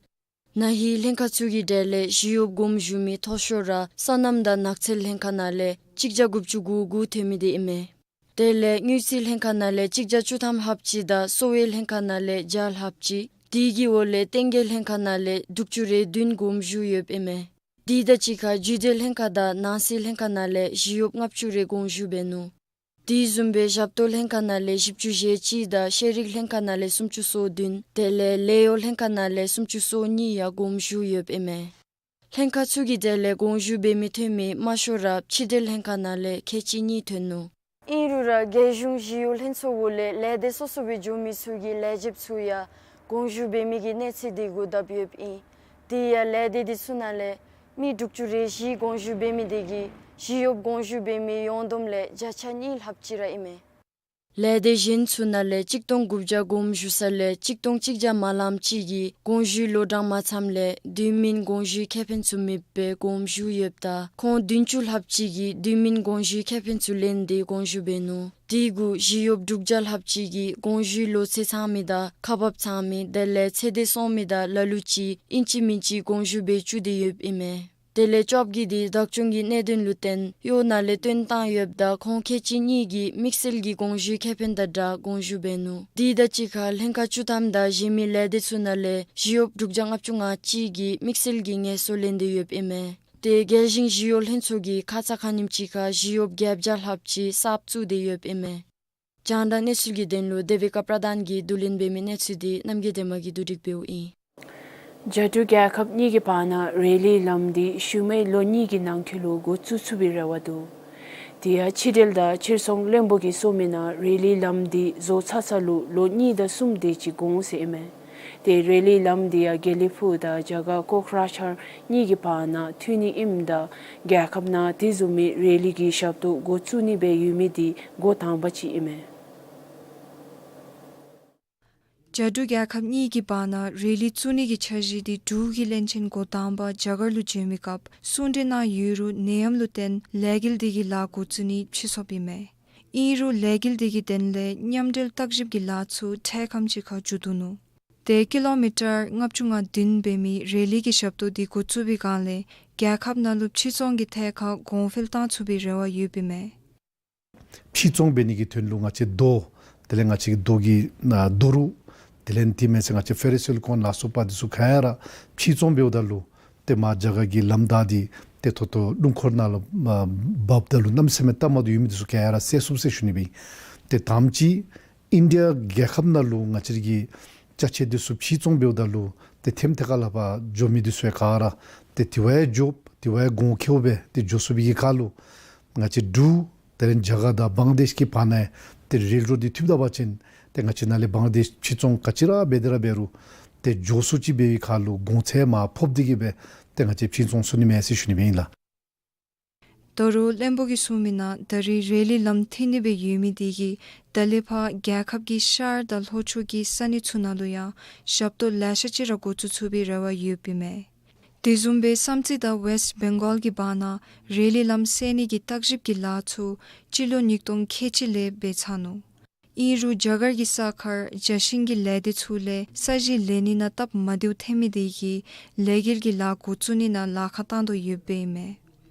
ན་ཧིང་ལྷན་ཁག་ཚུ་གི་གྲས་ལས་ཞི་གཡོགཔ་དགོངས་ཞུ་མི་མཐོ་ཤོས་ར་སོ་ནམ་དང་ནགས་ཚལ་ལྷན་ཁག་ནང་ལས་གཅིག་བརྒྱ་དགུ་བཅུ་གོ་དགུ་ཐོན་མི་དེ་ཨིན་མས། དེ་ལས་དངུལ་རྩིས་ལྷན་ཁག་ནང་ལས་གཅིག་བརྒྱ་བཅུ་ཐམ་ལྷགཔ་ཅིག་དང་གསོ་བའི་ལྷན་ཁག་ནང་ལས་བརྒྱ་ལྷགཔ་ཅིག། དེ་གི་འོག་ལས་བསྟན་རྒྱས་ལྷན་ཁག་ནང་ལས་དྲུག་ཅུ་རེ་བདུན་དགོངས་ཞུ་ཡོདཔ་ཨིན་མས། དེ་དང་གཅིག་ཁར་རྒྱུད་སྡེ་ལྷན་ཁག་དང་ནང་སྲིད་ལྷན་ཁག་ནང་ལས་ཞི་གཡོགཔ་ལྔ་བཅུ་རེ་དགོངས་ཞུ་འབད་ནུག། དེ་བཟུམ་སྦེ་ཞབས་ཏོག་ལྷན་ཁག་ནང་ལས་བཞི་བཅུ་ཞེ་གཅིག་དང་ཤེས་རིག་ལྷན་ཁག་ནང་ལས་སུམ་ཅུ་སོ་བདུན་དེ་ལས་ལས་གཡོག་ལྷན་ཁག་ནང་ལས་སུམ་ཅུ་སོ་གཉིས་ཡང་དགོངས་ཞུ་ཡོདཔ་ཨིན་མས། ལྷན་ཁག་ཚུ་གི་གྲས་ལས་དགོངས་ཞུ་འབད་མི་ཐོན་མི་དམའ་ཤོས་ར་ཕྱི་འབྲེལ་ལྷན་ཁག་ནང་ལས་ཁལ་གཅིག་གཉིས་ཐོན་ནུག། ཨིན་རུང་ར་རྒྱལ་གཞུང་ཞི་གཡོག་ལྷན་ཚོགས་འོག་ལས་ལས་སྡེ་སོ་སོ་སྦེ་འགྱོ་མི་ཚུ་གི་ལས་བྱེདཔ་ཚུ་ཡང་དགོངས་ཞུ་འབད་མི་གི་གནས་ཚད་དེ་གུ་བསྡབ་ཡོདཔ་ཨིན། དེ་ཡང་ལས་སྡེ་དེ་ཚུ་ནང་ལས་མི་དྲུག་ཅུ་རེ་བཞི་དགོངས་ཞུ་འབད་མི་དེ་གིས་ཞི་གཡོགཔ་དགོངས་ཞུ་འབད་མི་ཡོངས་བསྡོམས་ལས་བརྒྱ་ཆ་གཉིས་ལྷགཔ་ཅིག་ར་ཨིན་མས། ལས་སྡེ་གཞན་ཚུ་ནང་ལས་གཅིག་སྟོང་དགུ་བརྒྱ་དགོངས་ཞུ་ས་ལས་གཅིག་སྟོང་གཅིག་བརྒྱ་མ་ལངམ་ཅིག་གིས་དགོངས་ཞུའི་ལོ་གྲངས་མ་ཚངམ་ལས་དུས་མིན་དགོངས་ཞུའི་ཁེ་ཕན་ཚུ་མེདཔ་སྦེ་དགོངས་ཞུ་ཡོདཔ་ད་ཁོང་བདུན་ཅུ་ལྷགཔ་ཅིག་གིས་དུས་མིན་དགོངས་ཞུའི་ཁེ་ཕན་ཚུ་ལེན་ཏེ་དགོངས་ཞུ་འབད་ནུག། དེ་གུ་ཞི་གཡོགཔ་དྲུག་བརྒྱ་ལྷགཔ་ཅིག་གིས་དགོངས་ཞུའི་ལོ་ཚད་ཚང་མི་དང་ཁག་འབགཔ་ཚང་མི་དེ་ལས་ཚེ་འདས་སོང་མི་དང་ལ་ལུ་ཅིག་ཨིན་ཅི་མིན་ཅི་དགོངས་ཞུ་འབད་བཅུག་སྟེ་ཡོདཔ་ཨིན་མས། དེ་ལས་བཅོ་བརྒྱད་འདི་བདག་སྐྱོང་གི་གནད་དོན་ལུ་བརྟེན་གཡོག་ནང་ལས་བཏོན་བཏང་ཡོདཔ་ད་ཁོང་ཁལ་གཅིག་གཉིས་ཀྱིས་དམིགས་བསལ་གྱི་དགོངས་ཞུའི་ཁེ་ཕན་དང་སྦྲགས་དགོངས་ཞུ་འབད་ནུག། དེ་དང་གཅིག་ཁར་ལྷན་ཁག་བཅུ་ཐམ་དང་གཞན་མི་ལས་སྡེ་ཚུ་ནང་ལས་ཞི་གཡོགཔ་དྲུག་བརྒྱ་ལྔ་བཅུ་ང་གཅིག་གིས་དམིགས་བསལ་གྱི་ངལ་གསོ་ལེན་ཏེ་ཡོདཔ་ཨིན་མས། དེ་རྒྱལ་གཞུང་ཞི་གཡོག་ལྷན་ཚོགས་ཀྱིས་ཁ་ཙ་ཁ་ཉིནམ་ཅིག་ཁར་ཞི་གཡོགཔ་བརྒྱད་བརྒྱ་ལྷགཔ་ཅིག་གསརཔ་བཙུགས་ཏེ་ཡོདཔ་ཨིན་མས། རྒྱང་བསྒྲགས་གནས་ཚུལ་གྱི་དོན་ལུ་དེ་བི་ཀ་པྲ་དཱན་གྱིས་བསྡུ་ལེན་འབད་མི་གནས་ཚུལ་འདི་རྣམ་རྒྱལ་བདེ་མ་གིས་བསྡུ་སྒྲིག་འབདཝ་ཨིན། རྒྱ་འབྲུག་རྒྱལ་ཁབ་གཉིས་ཀྱི་བར་ན་རེ་ལི་ལམ་འདི་ཤུལ་མའི་ལོ་གཉིས་ཀྱི་ནང་འཁོད་ལུ་འགོ་བཙུགས་ཚུགས་པའི་རེ་བ་འདུག། དེ་ཡང་ཕྱི་འབྲེལ་དང་ཕྱིར་ཚོང་བློན་པོ་གིས་གསུངས་མི་ནང་རེ་ལི་ལམ་འདི་བཟོ་ཚར་ཚར་ལུ་ལོ་གཉིས་དང་གསུམ་དེ་ཅིག་འགོར་ཟེར་ཨིན་མས། དེ་རེ་ལི་ལམ་འདི་ཡང་དགེ་ལེགས་ཕུག་དང་རྒྱ་གར་ཀོག་ར་ཇཱར་གཉིས་ཀྱི་བར་ན་མཐུད་ནི་ཨིནམ་ད་རྒྱལ་ཁབ་ནང་དེ་བཟུམ་མའི་རེ་ལི་གི་ཞབས་ཏོག་འགོ་བཙུགས་ནི་སྦེ་ཡོད་མི་འདི་འགོ་དང་པ་ཅིག་ཨིན་མས། རྒྱ་འབྲུག་རྒྱལ་ཁབ་གཉིས་ཀྱི་བར་ན་རེ་ལི་བཙུགས་ནི་གི་འཆར་གཞི་འདི་འབྲུག་གི་བློན་ཆེན་འགོ་དང་པ་རྒྱ་གར་ལུ་བྱོན་མི་སྐབས་གསུང་གྲོས་གནང་ཡོད་རུང་ནད་ཡམས་ལུ་བརྟེན་ལས་འགུལ་འདི་གི་ལཱ་འགོ་བཙུགས་ནི་ཕྱིས་སོངམ་ཨིན་མས། ཨིན་རུང་ལས་འགུལ་འདི་གི་དོན་ལས་མཉམ་འབྲེལ་བརྟག་ཞིབ་ཀྱི་ལཱ་ཚུ་འཕྲལ་ཁམས་ཅིག་ཁར་མཇུག་བསྡུ་ནུག། དེ་ཀི་ལོ་མི་ཊར་ལྔ་བཅུ་ང་བདུན་འབད་མི་རེ་ལི་གི་ཞབས་ཏོག་འདི་འགོ་བཙུགས་པའི་སྒང་ལས་རྒྱལ་ཁབ་ནང་ལུ་ཕྱིར་ཚོང་གི་ཐད་ཁར་གོང་འཕེལ་བཏང་ཚུགས་པའི་རེ་བ་ཡོདཔ་ཨིན་མས། ཕྱིར་ཚོང་འབད་ནི་གི་དོན་ལུ་ང་བཅས་རྡོ་དེ་ལས་ང་བཅས་ཀྱི་རྡོ་གི་ཨ་རྡོ་རུག་དེ་ལས་དེ་མེན་ཟེར་ང་བཅས་ཕེ་རོ་སི་ལི་ཀོན་ལ་སོགས་པ་འདི་ཚུ་ག་ཡ་ར་ཕྱིར་ཚོང་འབདཝ་ད་ལུ་ཏེ་མར་རྒྱ་གར་གྱི་ལམ་བདའ་སྟེ་ཏེ་ད་ལྟོ་སྣུམ་འཁོར་ནང་ལུ་ཨ་འབབ་ད་ལུ་གནམ་མེད་ས་མེད་སྟབས་མ་བདེཝ་ཡོད་མི་འདི་ཚུ་ག་ཡ་ར་སེལ་ཚུགས་ཟེར་ཞུ་ནི་སྦེ། ཏེ་དང་པ་ཅིག་ཨིན་ཌི་ཡ་རྒྱལ་ཁབ་ནང་ལུ་ང་བཅས་ར་གི་ཅ་ཆས་འདི་ཚུ་ཕྱིར་ཚོང་འབདཝ་ད་ལུ་ཏེ་ཐེམ་ཐེ་ཁ་ལས་ཕར་འགྱོ་མི་འདི་ཚུ་ཡང་ག་ར་ཏེ་དེ་བ་ཡང་འགྱོ་དེ་བ་ཡང་གོང་ཁེཝ་སྦེ་ཏེ་འགྱོ་ཚུགས་པའི་གི་ཁར་ལུ་ང་བཅས་འབྲུག་དེ་ལས་རྒྱ་གར་དང་བང་ལ་དེཤ་གི་བར་ན་ཏེ་རེལ་རོཌ་འདི་མཐུད་ད་པ་ཅིན་ཏེ་ང་བཅས་ནཱ་ལས་བང་ལ་དེཤ་ཕྱིར་ཚོང་ག་ཅི་ར་འབད་དེ་ར་འབད་རུང་ཏེ་འགྱོ་ཚུགས་ཅིག་འབད་བའི་ཁར་ལུ་གོང་ཚད་མར་ཕབ་སྟེ་གི་སྦེ་ཏེ་ང་བཅས་ཕྱིར་ཚོང་ཚུགས་ནི་མས་ཟེར་ཞུ་ནི་སྦེ་ཨིན་ལགས། ད་རུང་བློན་པོ་གིས་གསུངས་མི་ནང་ད་རེས་རེ་ལི་ལམ་མཐུད་ནི་སྦེ་ཡོད་མི་འདི་གིས་ད་ལས་ཕར་རྒྱལ་ཁབ་ཀྱི་ཤར་དང་ལྷོ་ཕྱོགས་ཀྱི་ས་གནས་ཚུ་ནང་ལུ་ཡང་ཞབས་ཏོག་ལེ་ཤ་ཅིག་ར་འགོ་བཙུགས་ཚུགས་པའི་རེ་བ་ཡོདཔ་ཨིན་མས། དེ་བཟུམ་སྦེ་བསམ་རྩེ་དང་ཝེསཊ་བེང་གཱལ་གྱི་བར་ན་རེ་ལི་ལམ་སེལ་ནི་གི་བརྟག་ཞིབ་ཀྱི་ལཱ་ཚུ་སྤྱི་ལོ་ཉིས་སྟོང་ཁལ་གཅིག་ལས་འབད་ཚར་ནུག། ཨིན་རུང་རྒྱ་གར་གྱི་ས་ཁར་རྒྱ་ཤིང་གི་ལས་སྡེ་ཚུ་ལས་ས་གཞི་ལེན་ནི་ནང་སྟབས་མ་བདེཝ་ཐོན་མི་དེ་གིས་ལས་འགུལ་གྱི་ལཱ་འགོ་བཙུགས་ནི་ནང་ལཱ་ཁག་བཏང་དོ་ཡོདཔ་ཨིན་མས།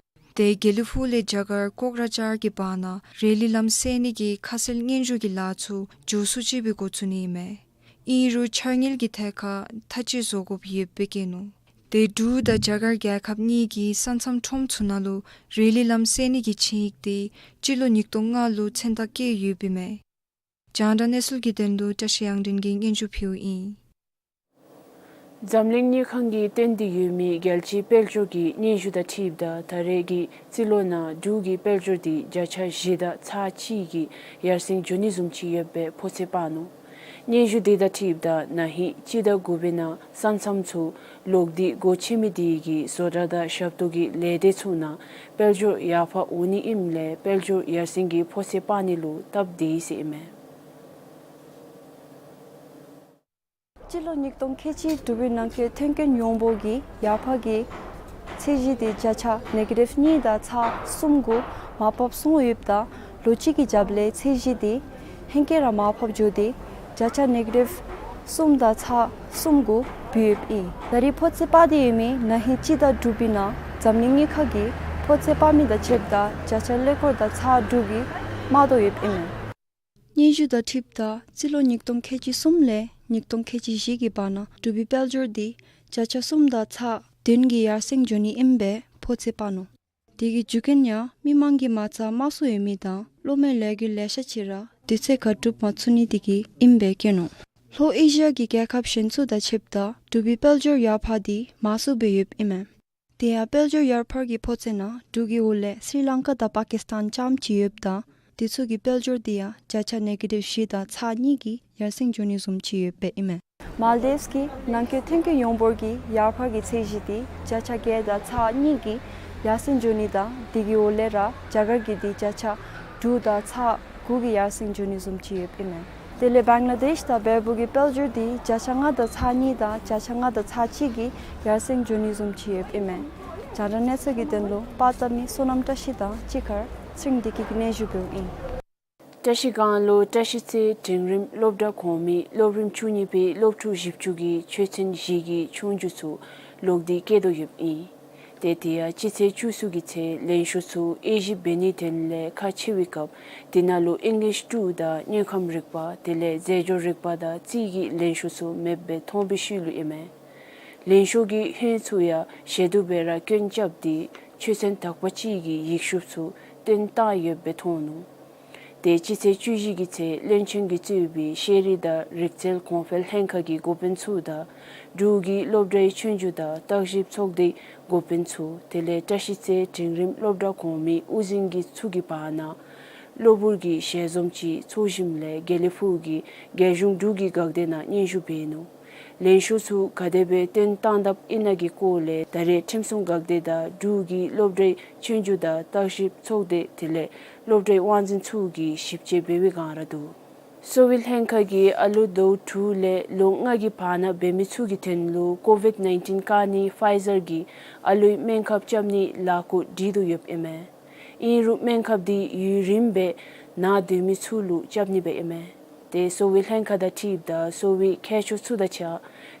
དེ་དགེ་ལེགས་ཕུག་ལས་རྒྱ་གར་ཀོག་ར་ཇཱར་གྱི་བར་ན་རེ་ལི་ལམ་སེལ་ནི་གི་ཁ་གསལ་སྙན་ཞུ་གི་ལཱ་ཚུ་མགྱོགས་སུ་ཅིག་སྦེ་འགོ་བཙུགས་ནི་ཨིན་མས། ཨིན་རུང་འཆར་དངུལ་གྱི་ཐད་ཁར་ཐག་གཅོད་བཟོ་དགོཔ་ཡོདཔ་སྦེ་བཀོད་ནུག། དེ་འབྲུག་དང་རྒྱ་གར་རྒྱལ་ཁབ་གཉིས་ཀྱི་ས་མཚམས་ཁྲོམ་ཚུ་ནང་ལུ་རེ་ལི་ལམ་སེལ་ནི་གི་ཆིངས་ཡིག་དེ་སྤྱི་ལོ་ཉིས་སྟོང་ལྔ་ལུ་མཚན་རྟགས་བཀོད་ཡོདཔ་ཨིན་མས། རྒྱང་བསྒྲགས་གནས་ཚུལ་གྱི་དོན་ལུ་བཀྲ་ཤིས་དབྱངས་སྒྲོན་གྱིས་སྙན་ཞུ་ཕུལཝ་ཨིན། འཛམ་གླིང་དངུལ་ཁང་གིས་བཏོན་ཏེ་ཡོད་མི་རྒྱལ་སྤྱིའི་དཔལ་འབྱོར་གྱི་སྙན་ཞུ་དང་འཁྲིལཝ་ད་ད་རེས་ཀྱི་རྩིས་ལོ་ནང་འབྲུག་གི་དཔལ་འབྱོར་དེ་བརྒྱ་ཆ་བཞི་དང་ཚག་གཅིག་གི་ཡར་སེང་འགྱོ་ནི་བཟུམ་ཅིག་ཡོད་པའི་ཕོ་ཚོད་དཔག་ནུག། སྙན་ཞུ་དེ་དང་འཁྲིལཝ་ད་ན་ཧིང་སྤྱི་ཟླ་དགུ་པའི་ནང་ས་མཚམས་ཚུ་ལོག་སྟེ་སྒོ་ཕྱེ་མི་དེ་གིས་བཟོ་གྲྭ་དང་ཞབས་ཏོག་གི་ལས་སྡེ་ཚུ་ནང་དཔལ་འབྱོར་ཡར་འཕར་འོང་ནི་ཨིནམ་ལས་དཔལ་འབྱོར་ཡར་སེང་གི་ཕོ་ཚོད་དཔག་ནི་ལུ་སྟབས་བདེ་ཟེར་ཨིན་མས། སྤྱི་ལོ་ཉིས་སྟོང་ཁལ་གཅིག་དྲུག་པའི་ནང་འཁོད་ཐོན་སྐྱེད་ཡོངས་འབོར་གྱི་ཡར་འཕར་གྱི་ཚད་གཞི་དེ་བརྒྱ་ཆ་ནེ་གེ་ཊིབ་གཉིས་དང་ཚག་གསུམ་གུ་མར་ཕབ་སོང་ཡོདཔ་ད་ལོ་གཅིག་གི་རྒྱབ་ལས་ཚད་གཞི་དེ་ཧེང་སྐལ་ར་མར་ཕབ་འགྱོ་སྟེ་བརྒྱ་ཆ་ནེ་གེ་ཊིབ་གསུམ་དང་ཚག་གསུམ་གུ་བུད་ཡོདཔ་ཨིན། ད་རེས་ཕོ་ཚོད་དཔག་སྟེ་ཡོད་མི་ན་ཧིང་སྤྱི་ཟླ་དྲུག་པའི་ནང་འཛམ་གླིང་དངུལ་ཁང་གིས་ཕོ་ཚོད་དཔག་མི་དང་ཕྱདཔ་ད་བརྒྱ་ཆ་ཀླད་ཀོར་དང་ཚག་དྲུག་གིས་དམའ་དོ་ཡོདཔ་ཨིན་མས། སྙན་ཞུ་དང་འཁྲིལཝ་ད་རྩིས་ལོ་ཉིས་སྟོང་ཁལ་གཅིག་གསུམ་ལས་ཉིས་སྟོང་ཁལ་གཅིག་བཞི་གི་བར་ན་འབྲུག་པའི་དཔལ་འབྱོར་དེ་བརྒྱ་ཆ་གསུམ་དང་ཚག་བདུན་གྱི་ཡར་སེང་འགྱོ་ནི་ཨིན་པའི་ཕོ་ཚོད་དཔག་ནུག། དེ་གི་རྒྱུ་རྐྱེན་ཡང་མི་མང་གི་མ་རྩ་དམའ་སུ་ཡོད་མི་དང་གློག་མེའི་ལས་འགུལ་ལེ་ཤ་ཅིག་ར་དུས་ཚོད་ཁར་གྲུབ་མ་ཚུགས་ནི་དེ་གིས་ཨིན་པའི་བཀོད་ནུག། ལྷོ་ཨེ་ཤི་ཡ་གི་རྒྱལ་ཁབ་གཞན་ཚུ་དང་ཕྱདཔ་ད་འབྲུག་པའི་དཔལ་འབྱོར་ཡར་འཕར་དེ་མང་སུ་སྦེ་ཡོདཔ་ཨིན་མས། དེ་ཡང་དཔལ་འབྱོར་ཡར་འཕར་གྱི་ཕོ་ཚོད་ནང་འབྲུག་གི་འོག་ལས་སི་རི་ལང་ཀ་དང་པ་ཀིས་ཏཱན་རྐྱངམ་ཅིག་ཡོདཔ་ད་དེ་ཚུ་གི་དཔལ་འབྱོར་དེ་ཡང་བརྒྱ་ཆ་ནེ་གེ་ཊིབ་བཞི་དང་ཚག་གཉིས་ཀྱི་ཡར་སེང་འགྱོ་ནི་བཟུམ་ཅིག་ཡོདཔ་ཨིན་མས། མཱལ་དིབས་ཀྱི་ནང་འཁོད་ཐོན་སྐྱེད་ཡོངས་འབོར་གྱི་ཡར་འཕར་གྱི་ཚད་གཞི་དེ་བརྒྱ་ཆ་བརྒྱད་དང་ཚག་གཉིས་ཀྱི་ཡར་སེང་འགྱོ་ནི་དང་དེ་གི་འོག་ལས་ར་རྒྱ་གར་གྱི་དེ་བརྒྱ་ཆ་དྲུག་དང་ཚག་དགུ་གི་ཡར་སེང་འགྱོ་ནི་བཟུམ་ཅིག་ཡོདཔ་ཨིན་མས། དེ་ལས་བང་ལ་དེཤ་དང་བལ་པོ་གི་དཔལ་འབྱོར་དེ་བརྒྱ་ཆ་ལྔ་དང་ཚག་གཉིས་དང་བརྒྱ་ཆ་ལྔ་དང་ཚག་གཅིག་གི་ཡར་སེང་འགྱོ་ནི་བཟུམ་ཅིག་ཡོདཔ་ཨིན་མས། རྒྱང་བསྒྲགས་གནས་ཚུལ་གྱི་དོན་ལུ་པར་བཏབ་མི་བསོད་ནམས་བཀྲ་ཤིས་དང་གཅིག་ཁར་ཚེ་རིང་བདེ་སྐྱིད་ཀྱིས་སྙན་ཞུ་འབདཝ་ཨིན། བཀྲ་ཤིས་སྒང་ལུ་བཀྲ་ཤིས་རྩེ་འབྲིང་རིམ་སློབ་གྲྭ་གོང་མའི་སློབ་རིམ་བཅུ་གཉིས་པའི་སློབ་ཕྲུག་བཞི་བཅུ་གིས་ཆོས་ཚན་བཞི་གི་ཆོས་རྒྱུགས་ཚུ་ལོག་སྟེ་བཀོད་དོ་ཡོདཔ་ཨིན། ཏེ་དེ་ཡང་སྤྱི་ཚེས་བཅུ་གསུམ་གྱི་ཚེ་ལེགས་ཤོམ་ཚུ་དབྱེ་ཞིབ་འབད་ནིའི་དོན་ལས་ཁག་ཆེ་བའི་སྐབས་དེ་ནང་ལུ་ཨིང་ལིཤ་དྲུག་དང་དངོས་ཁམས་རིག་པ་དེ་ལས་རྫས་སྦྱོར་རིག་པ་དང་རྩིས་ཀྱི་ལེགས་ཤོམ་ཚུ་མེདཔ་སྦེ་མཐོང་བའི་ཤུལ་ལུ་ཨིན་མས། ལེགས་ཤོམ་གྱི་ཧོངས་ཚུ་ཡང་ཞལ་དུ་སྦེ་ར་སྐྱོན་རྐྱབ་སྟེ་ཆོས་ཚན་དག་པ་ཅིག་གི་ཡིག་ཤུབས་ཚུ་བཏོན་བཏང་ཡོདཔ་སྦེ་མཐོང་ནུག། ཏེ་སྤྱི་ཚེས་བཅུ་བཞི་གི་ཚེ་བློན་ཆེན་གྱིས་གཙོས་པའི་ཤེས་རིག་དང་རིག་རྩལ་གོང་འཕེལ་ལྷན་ཁག་གི་འགོ་དཔོན་ཚུ་དང་འབྲུག་གི་སློབ་གྲྭའི་ཆོས་རྒྱུགས་དང་བརྟག་ཞིབ་ཚོགས་སྡེའི་འགོ་དཔོན་ཚུ་དེ་ལས་བཀྲ་ཤིས་རྩེ་འབྲིང་རིམ་སློབ་གྲྭ་གོང་མའི་དབུ་འཛིན་གྱི་ཚུ་གི་བར་ན་གློ་བུར་གྱི་ཞལ་འཛོམས་ཅིག་ཚོགས་ཞིནམ་ལས་དགེ་ལེགས་ཕུག་གི་རྒྱལ་གཞུང་འབྲུག་གི་འགག་སྡེ་ནང་སྙན་ཞུ་འབད་ནུག། ལེགས་ཤོམ་ཚུ་ག་དེ་སྦེ་བཏོན་བཏང་དཔ་ཨིན་ན་གི་སྐོར་ལས་ད་རེས་ཁྲིམས་སྲུང་འགག་སྡེ་དང་འབྲུག་གི་སློབ་གྲྭའི་ཆོས་རྒྱུགས་དང་བརྟག་ཞིབ་ཚོགས་སྡེ་དེ་ལས་སློབ་གྲྭའི་དབང་འཛིན་ཚུ་གིས་ཞིབ་དཔྱད་འབད་བའི་སྒང་ར་འདུག། གསོ་བའི་ལྷན་ཁག་གིས་ཨ་ལུ་ཟླཝ་དྲུག་ལས་ལོ་ལྔ་གི་བར་ན་འབད་མི་ཚུ་གི་དོན་ལུ་ཀོ་ཝིཌ་ནའིན་ཊིན་བཀག་ནིའི་ཕའི་ཛར་གྱི་ཨ་ལུའི་སྨན་ཁབ་རྐྱབ་ནིའི་ལས་འགུལ་སྒྲིག་དོ་ཡོདཔ་ཨིན་མས། ཨིན་རུང་སྨན་ཁབ་འདི་ཡུན་རིངམོ་སྦེ་ནཱ་སྡོད་མི་ཚུ་ལུ་རྐྱབ་ནི་སྦེ་ཨིན་མས། ཏེ་གསོ་བའི་ལྷན་ཁག་དང་འཁྲིལཝ་ད་གསོ་བའི་མཁས་མཆོག་ཚུ་དང་གཅིག་ཁར་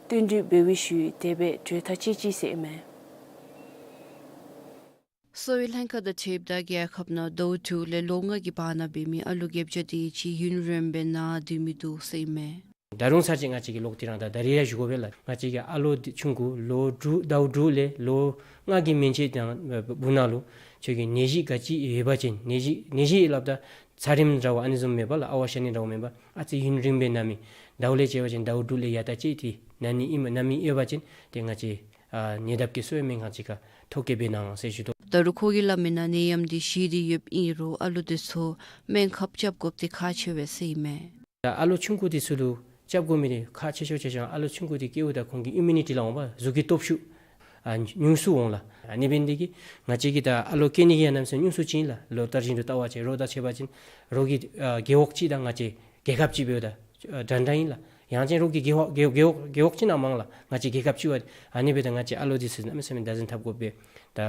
བསྟུན་གྲོས་འབད་བའི་ཤུལ་དེ་སྦེ་གྲོས་ཐག་བཅད་ཅི་ཟེར་ཨིན་མས། གསོ་བའི་ལྷན་ཁག་དང་འཁྲིལཝ་ད་རྒྱལ་ཁབ་ནང་ཟླཝ་དྲུག་ལས་ལོ་ལྔ་གི་བར་ན་འབད་མི་ཨ་ལུ་བརྒྱད་ཅུ་དེ་ཅིག་ཡུན་རིངམོ་སྦེ་ནཱ་སྡོད་མི་འདུག་ཟེར་ཨིན་མས། ད་རུང་ཚར་གཅིག་ང་བཅས་ཀྱིས་ལོག་དེ་རང་ད་ད་རིས་ཡང་ཞུ་དགོ་པས་ལགས། ང་བཅས་ཀྱི་ཨ་ལོ་འདི་ཆུང་ཀུ་ལོ་དྲུག་ཟླཝ་དྲུག་ལས་ལོ་ལྔ་གི་མན་ཆད་དང་སྦུག་ན་ལུ་ཁྱོད་ཀྱི་ནད་གཞི་ག་ཅི་ཡོད་པ་ཅིན་ནད་གཞི་ནད་གཞི་སླབ་ད་ཚ་རིམས་འདྲ་བ་ཨ་ནི་བཟུམ་མེན་པར་ལགས། ཨ་ཝ་ཤ་ནི་འདྲ་བ་མེན་པར་ཨ་ཙི་ཡུན་རིངམོ་སྦེ་ན་མི་ཟླཝ་ལས་བྱས་པ་ཅིན་ཟླཝ་དྲུག་ལས་ཡར་ད་ཅིག་ཏེ་ན་ནི་ཨིན་ན་མི་ཡོད་པ་ཅིན་ཏེ་ང་བཅས་ཨ་ཉེ་འདབས་ཀྱི་གསོ་བའི་སྨན་ཁང་ཅིག་ཁར་ཐོ་བཀོད་འབད་གནང་ཟེར་ཞུ་དོ། ད་རུང་ཁོ་གིས་སླབ་མི་ནང་ནད་ཡམས་འདི་ཞི་སྟེ་ཡོདཔ་ཨིན་རུང་ཨ་ལུ་འདི་ཚུ་སྨན་ཁབ་རྐྱབ་དགོཔ་འདི་ཁག་ཆེ་བས་ཟེར་ཨིན་མས། ད་ཨ་ལོ་ཆུང་ཀུ་འདི་ཚུ་ལུ་རྐྱབ་དགོ་མི་འདི་ཁག་ཆེ་ཤོས་ཆེ་ཤོས་ཨ་ལོ་ཆུང་ཀུ་འདི་སྐྱེཝ་ད་ཁོང་གི་ཨིམ་མུ་ནི་ཊི་ལགས་འོང་པ་གཟུགས་ཀྱི་སྟོབས་ཤུགས་ཨ་ཉུང་སུ་འོང་ལགས། ཨ་ནི་འབད་ནི་འདི་གིས་ང་བཅས་ཀྱིས་ད་ཨ་ལོ་སྐྱེ་ནི་གི་ཡང་གནམ་མེད་ས་མེད་ཉུང་སུ་ཅིག་ཨིན་ལགས། ལོ་ལྟར་བཞིན་དུ་བལྟ་བ་ཅིན་རོགས་དང་ཕྱད་པ་ཅིན་རོགས་ཀྱི་ཨ་རྒེད་འོག་ཅིག་དང་ང་བཅས་རྒྱལ་ཁབ་ཅིག་འབདཝ་ད་ཨ་འདྲན་འདྲ་ཨིན་ལགས། ཡང་ཅིན་རོགས་ཀྱི་རྒེད་འོག་རྒེད་འོག་རྒེད་འོག་ཅིག་ནང་མང་ལགས། ང་བཅས་རྒྱལ་ཁབ་ཅིག་འབདཝ་ད་ཨ་ནི་འབདཝ་ད་ང་བཅས་ཨ་ལོ་འདི་ཚུ་གནམ་མེད་ས་མེད་བདག་འཛིན་འཐབ་དགོ་པས། ད་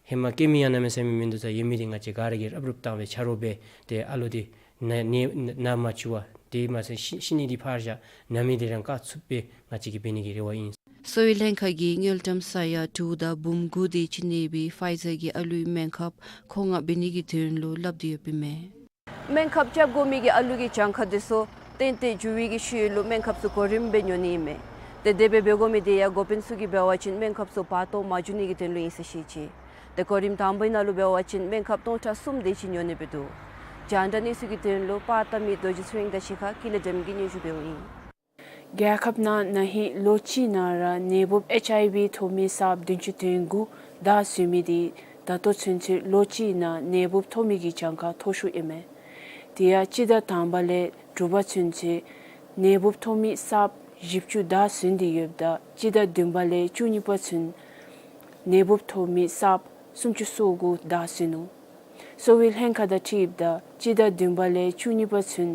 ཧེ་མ་སྐྱེ་མི་ཡང་གནམ་མེད་ས་མེད་མིན་འདུག། ད་ཡོད་མི་འདི་ང་བཅས་ག་ར་གིས་རབ་རུབ་བཏང་སྦེ་ཆ་རོགས་འབད་ཏེ་ཨ་ལོ་འདི་ན་ནད་ན་མ་བཅུག་པར་དེ་མ་ཚད་ཤི་ཤི་ནི་འདི་ཕར་བཞག་ན་མི་འདི་རང་བཀག་ཚུགསཔ་སྦེ་ང་བཅས་ཀྱིས་འབད་ནི་གི་རེ་བ་ཨིན། གསོ་བའི་ལྷན་ཁག་གིས་དངུལ་ཀྲམ་ས་ཡ་དྲུག་དང་འབུམ་དགུ་དེ་ཅིག་གནས་པའི་ཕའི་ཛར་གྱི་ཨ་ལུའི་སྨན་ཁབ་མཁོ་མངགས་འབད་ནི་གི་དོན་ལུ་སླབ་སྟེ་ཡོདཔ་ཨིན་མས། སྨན་ཁབ་རྐྱབ་དགོ་མི་གི་ཨ་ལུ་གི་གྱངས་ཁ་འདི་ཚུ་ཏན་ཏན་འགྱུར་བའི་གི་ཤུལ་ལུ་སྨན་ཁབ་ཚུ་གོ་རིམ་སྦེ་ཉོ་ནི་ཨིན་མས། ཏེ་དེ་སྦེ་འབད་དགོ་མི་འདི་ཡང་འགོ་དཔོན་ཚུ་གིས་འབད་བ་ཅིན་སྨན་ཁབ་ཚུ་བར་སྟོང་མ་འགྱོ་ནི་གི་དོན་ལུ་ཨིན་ཟེར་བཤད་ཅི། ཏེ་གོ་རིམ་དང་པའི་ནང་ལུ་འབད་བ་ཅིན་སྨན་ཁབ་སྟོང་ཕྲག་གསུམ་དེ་ཅིག་ཉོ་ནི་སྦེ་འདུག། རྒྱང་བསྒྲགས་གནས་ཚུལ་གྱི་དོན་ལུ་པར་བཏབ་མི་རྡོ་རྗེ་ཚེ་རིང་དང་གཅིག་ཁར་ཀུན་ལེགས་སྒྲོལམ་གིས་སྙན་ཞུ་འབདཝ་ཨིན། རྒྱལ་ཁབ་ནང་ན་ཧིང་ལོ་གཅིག་ནང་ར་ནད་འབུཔ་ཨེཆ་ཨའི་ཝི་ཐོབ་མི་གསརཔ་བདུན་ཅུ་དོན་དགུ་བདའ་ཟུན་མི་འདི་ད་ལྟོ་ཚུན་ཚོད་ལོ་གཅིག་ནང་ནད་འབུཔ་ཐོབ་མི་གི་གྱངས་ཁ་མཐོ་ཤོས་ཨིན་མས། དེ་ཡང་སྤྱི་ཟླ་དང་པ་ལས་དྲུག་པ་ཚུན་ཚོད་ནད་འབུཔ་ཐོབ་མི་གསརཔ་བཞི་བཅུ་བདའ་ཟུན་ཏེ་ཡོདཔ་ད་སྤྱི་ཟླ་བདུན་པ་ལས་བཅུ་གཉིས་པ་ཚུན་ནད་འབུཔ་ཐོབ་མི་གསརཔ་སུམ་ཅུ་སོ་དགུ་བདའ་ཟུན་ནུག། གསོ་བའི་ལྷན་ཁག་དང་འཁྲིལཝ་ད་སྤྱི་ཟླ་བདུན་པ་ལས་བཅུ་གཉིས་པ་ཚུན་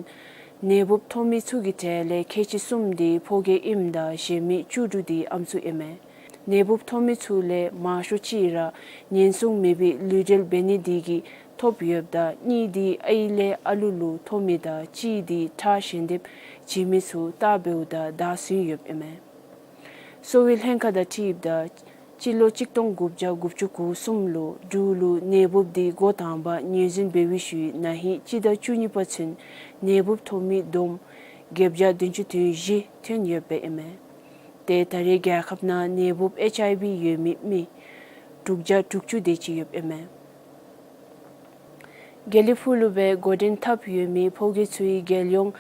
ནད་འབུཔ་ཐོབ་མི་ཚུ་གི་གྲས་ལས་ཁལ་གཅིག་གསུམ་འདི་ཕོ་སྐྱེས་ཨིནམ་ད་གཞན་མི་བཅུ་དྲུག་འདི་ཨམ་སྲུ་ཨིན་མས། ནད་འབུཔ་ཐོབ་མི་ཚུ་ལས་མང་ཤོས་ཅིག་ར་ཉེན་སྲུང་མེད་པའི་ལུས་འབྲེལ་འབད་ནི་འདི་གིས་ཐོབ་ཡོདཔ་ད་གཉིས་འདི་ཨའི་ལས་ཨ་ལུ་ལུ་ཐོབ་མི་དང་གཅིག་འདི་ཁྲག་ཞལ་འདེབས་བྱིན་མི་ཚུ་བལྟ་འབདཝ་ད་བདའ་ཟུན་ཡོདཔ་ཨིན་མས། གསོ་བའི་ལྷན་ཁག་དང་འཁྲིལཝ་ད་སྤྱི་ལོ་གཅིག་སྟོང་དགུ་བརྒྱ་དགུ་བཅུ་གོ་གསུམ་ལུ་འབྲུག་ལུ་ནད་འབུཔ་འདི་འགོ་དང་པ་ངོས་འཛིན་འབད་བའི་ཤུལ་ན་ཧིང་སྤྱི་ཟླ་བཅུ་གཉིས་པ་ཚུན་ནད་འབུཔ་ཐོབ་མི་བསྡོམས་བརྒྱད་བརྒྱ་བདུན་ཅུ་དོན་བཞི་ཐོན་ཡོདཔ་ཨིན་མས། ཏེ་ད་རེས་རྒྱལ་ཁབ་ནང་ནད་འབུཔ་ཨེཆ་ཨའི་ཝི་ཡོད་མི་མི་དྲུག་བརྒྱ་དྲུག་ཅུ་དེ་ཅིག་ཡོདཔ་ཨིན་མས། དགེ་ལེགས་ཕུག་ལུ་སྦེ་འགོ་འདྲེན་འཐབ་ཡོད་མི་ཕོ་སྐྱེས་ཚུའི་རྒྱལ་ཡོངས་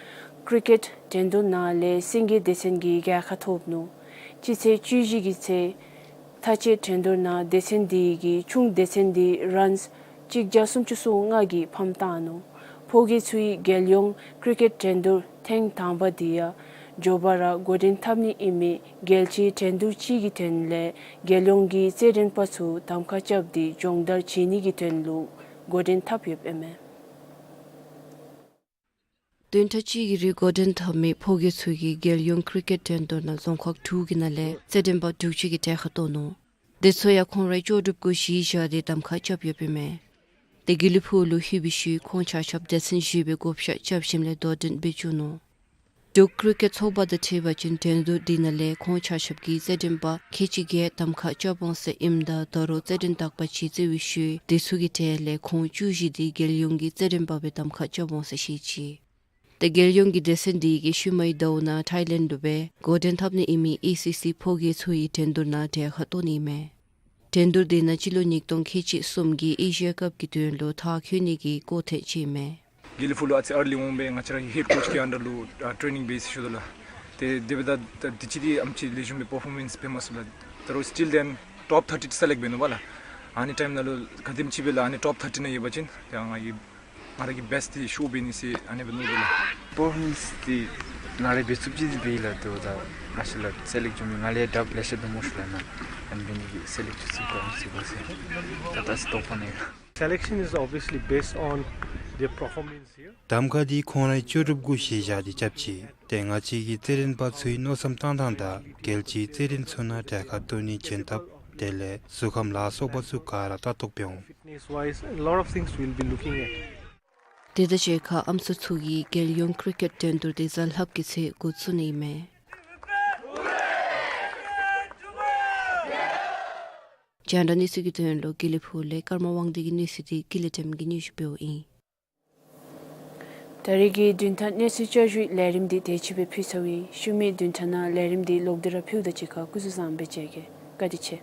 ཀི་རི་ཀེཊ་འགྲན་བསྡུར་ནང་ལས་སེང་གེ་སྡེ་ཚན་གྱིས་རྒྱལ་ཁ་ཐོབ་ནུག། སྤྱི་ཚེས་བཅུ་བཞི་གི་ཚེ་མཐའ་དཔྱད་འགྲན་བསྡུར་ནང་སྡེ་ཚན་འདི་གིས་ཆུང་སྡེ་ཚན་འདི་རཱནསི་གཅིག་བརྒྱ་སུམ་ཅུ་སོ་ལྔ་གིས་ཕམ་བཏང་ནུག། ཕོ་སྐྱེས་ཚུའི་རྒྱལ་ཡོངས་ཀི་རི་ཀེཊ་འགྲན་བསྡུར་ཐེངས་དང་པ་འདི་ཡང་མགྱོགས་པ་ར་འགོ་འདྲེན་འཐབ་ནི་ཨིན་མི་རྒྱལ་སྤྱིའི་འགྲན་བསྡུར་ཅིག་གི་དོན་ལས་རྒྱལ་ཡོངས་ཀྱི་རྩེད་འགྲན་པ་ཚུ་གདམ་ཁ་རྐྱབ་སྟེ་སྦྱོང་བརྡར་བྱིན་ནི་གི་དོན་ལུ་འགོ་འདྲེན་འཐབ་ཡོདཔ་ཨིན་མས། བདུན་ཕྲག་གཅིག་གི་རིང་འགོ་འདྲེན་འཐབ་མི་ཕོ་སྐྱེས་ཚུ་གི་རྒྱལ་ཡོངས་ཀི་རི་ཀེཊ་འགྲན་བསྡུར་ནང་རྫོང་ཁག་དྲུག་གི་ནང་ལས་རྩེད་འགྲན་པ་དྲུག་ཅུ་གིས་གྲལ་ཁར་གཏོགས་ནུག། དེ་ཚུ་ཡང་ཁོང་རའི་ལྕོགས་གྲུབ་གུ་གཞི་བཞག་སྟེ་གདམ་ཁ་རྐྱབ་ཡོདཔ་ཨིན་མས། ཏེ་དགེ་ལེགས་ཕུག་ལུ་ལྷོད་པའི་ཤུལ་ཁོང་ཆ་ཁྱབ་སྡེ་ཚན་བཞི་པའི་བགོ་བཤའ་རྐྱབ་ཞིནམ་ལས་དོ་འགྲན་འབད་བཅུག་ནུག། འབྲུག་ཀྲི་ཀེཊ་ཚོགས་པ་དང་འཁྲིལ་བ་ཅིན་འགྲན་བསྡུར་འདི་ནང་ལས་ཁོང་ཆ་ཁྱབ་ཀྱི་རྩེད་འགྲན་པ་ཁལ་གཅིག་བརྒྱད་གདམ་ཁ་རྐྱབ་འོང་ཟེར་ཨིནམ་ད་ད་རུང་རྩེད་འགྲན་དག་པ་ཅིག་རྩེ་བའི་ཤུལ་དེ་ཚུ་གི་གྲས་ལས་ཁོང་བཅུ་བཞི་འདི་རྒྱལ་ཡོངས་ཀྱི་རྩེད་འགྲན་པ་སྦེ་གདམ་ཁ་རྐྱབ་འོང་ཟེར་བཤད་ཅི། ཏེ་རྒྱལ་ཡོངས་ཀྱི་སྡེ་ཚན་འདི་གིས་ཤུལ་མའི་ཟླཝ་ནང་ཐའི་ལེནཌ་ལུ་སྦེ་འགོ་འདྲེན་འཐབ་ནི་ཨིན་མི་ཨེ་སི་སི་ཕོ་རྒྱས་ཚུ་གི་འགྲན་བསྡུར་ནང་གྲལ་ཁར་གཏོགས་ནི་མས། འགྲན་བསྡུར་འདི་ནང་སྤྱི་ལོ་ཉིས་སྟོང་ཁལ་གཅིག་གསུམ་གྱི་ཨེ་ཤི་ཡ་ཀབ་ཀྱི་དོན་ལུ་མཐར་འཁྱོལ་ནི་གི་སྐོར་ཐེངས་གཅིག་མས། དགེ་ལེགས་ཕུག་ལུ་ཨ་ཙི་ཨར་ལི་འོང་སྦེ་ང་བཅས་ར་ཧེཌ་ཀོཆ་གི་ཨན་ཌར་ལུ་ཨ་ཊེ་ནིང་འབད་ཡི་ཟེར་ཞུ་དོ་ལགས། ཏེ་དེ་འབདཝ་ད་ད་དུས་ཅི་འདི་ཨམ་ཅིག་ལེགས་ཤོམ་སྦེ་པར་ཕོར་མེནསི་འབད་མ་ཚུགས་ལགས། ད་རུང་སི་ཊིལ་དེན་ཊོཔ་ཐར་ཊི་སེ་ལེཀཊ་འབད་ནུག་པ་ལགས། ཨ་ནི་ཊའིམ་ནང་ལུ་ག་དེམ་ཅིག་འབད་ལགས་ཨ་ནི་ཊོཔ་ཐར་ཊི་ནང་ཡོད་པ་ཅིན་ཏེ་ང་གིས་ང་ར་གི་བེསཊ་འདི་ཤོ་འབད་ནི་ཟེར་ཨ་ནི་འབད་ནི་ལགས། པར་ཕོར་མེནསི་འདི་ང་ར་འབད་ཚུགསཔ་ཅིག་འབད་ཡི་ལགས། དོ་ད་ང་བཅས་ལགས་སེ་ལེཀཊ་འགྱོ་མི་ང་ལས་དྲགཔ་ལེ་ཤ་འདུག་སྨོ་ཤུ་ལགས་ནཱ། ཨ་ནི་འབད་ནི་གི་སེ་ལེཀཊ་འགྱོ་ཚུགས་ག་ཟེར་ག་ཟེར་ད་ད་ཅི་དོགས་པ་ནི་ཡོད། Selection is obviously based on their performance here. གདམ་ཁ་འདི་ཁོང་རའི་ལྕོགས་གྲུབ་གུ་གཞི་བཞག་སྟེ་རྐྱབ་ཅི། ཏེ་ང་བཅས་ཀྱི་རྩེད་འགྲན་པ་ཚུའི་མནོ་བསམ་གཏང་ཐངས་དང་རྒྱལ་སྤྱིའི་རྩེད་འགྲན་ཚུ་ནང་གྲལ་ཁར་གཏོགས་ནིའི་བྱིན་ཐབས་དེ་ལས་གཟུགས་ཁམས་ལ་སོགས་པ་ཚུ་ག་ར་ལྟ་རྟོག་འབད་འོང་། Fitness wise, a lot of things we'll be looking at. དེ་དང་གཅིག་ཁར་ཨམ་སྲུ་ཚུ་གིས་རྒྱལ་ཡོངས་ཀྲི་ཀེཊ་འགྲན་བསྡུར་དེ་གཟའ་ལྷགཔ་གི་ཚེས་དགུ་བཙུགས་ནི་མས། རྒྱང་བསྒྲགས་གནས་ཚུལ་གྱི་དོན་ལུ་དགེ་ལེགས་ཕུག་ལས་ཀརྨ་དབང་འདུས་ཀྱི་གནས་ཚུལ་འདི་ཀུན་ལེགས་བདེམ་གྱིས་སྙན་ཞུ་འབདཝ་ཨིན། ད་རེས་ཀྱི་བདུན་ཕྲག་གནས་ཚུལ་བསྐྱར་ཞུའི་ལས་རིམ་འདི་དེ་ཅིག་སྦེ་ཕུལ་ཚར་ཡི། ཤུལ་མའི་བདུན་ཕྲག་ནང་ལས་རིམ་འདི་ལོག་སྟེ་ར་ཕུལཝ་ད་གཅིག་ཁར་སྐུ་གཟུགས་བཟང་པོ་སྦེ་མཇལ་གེ། བཀའ་དྲིན་ཆེ།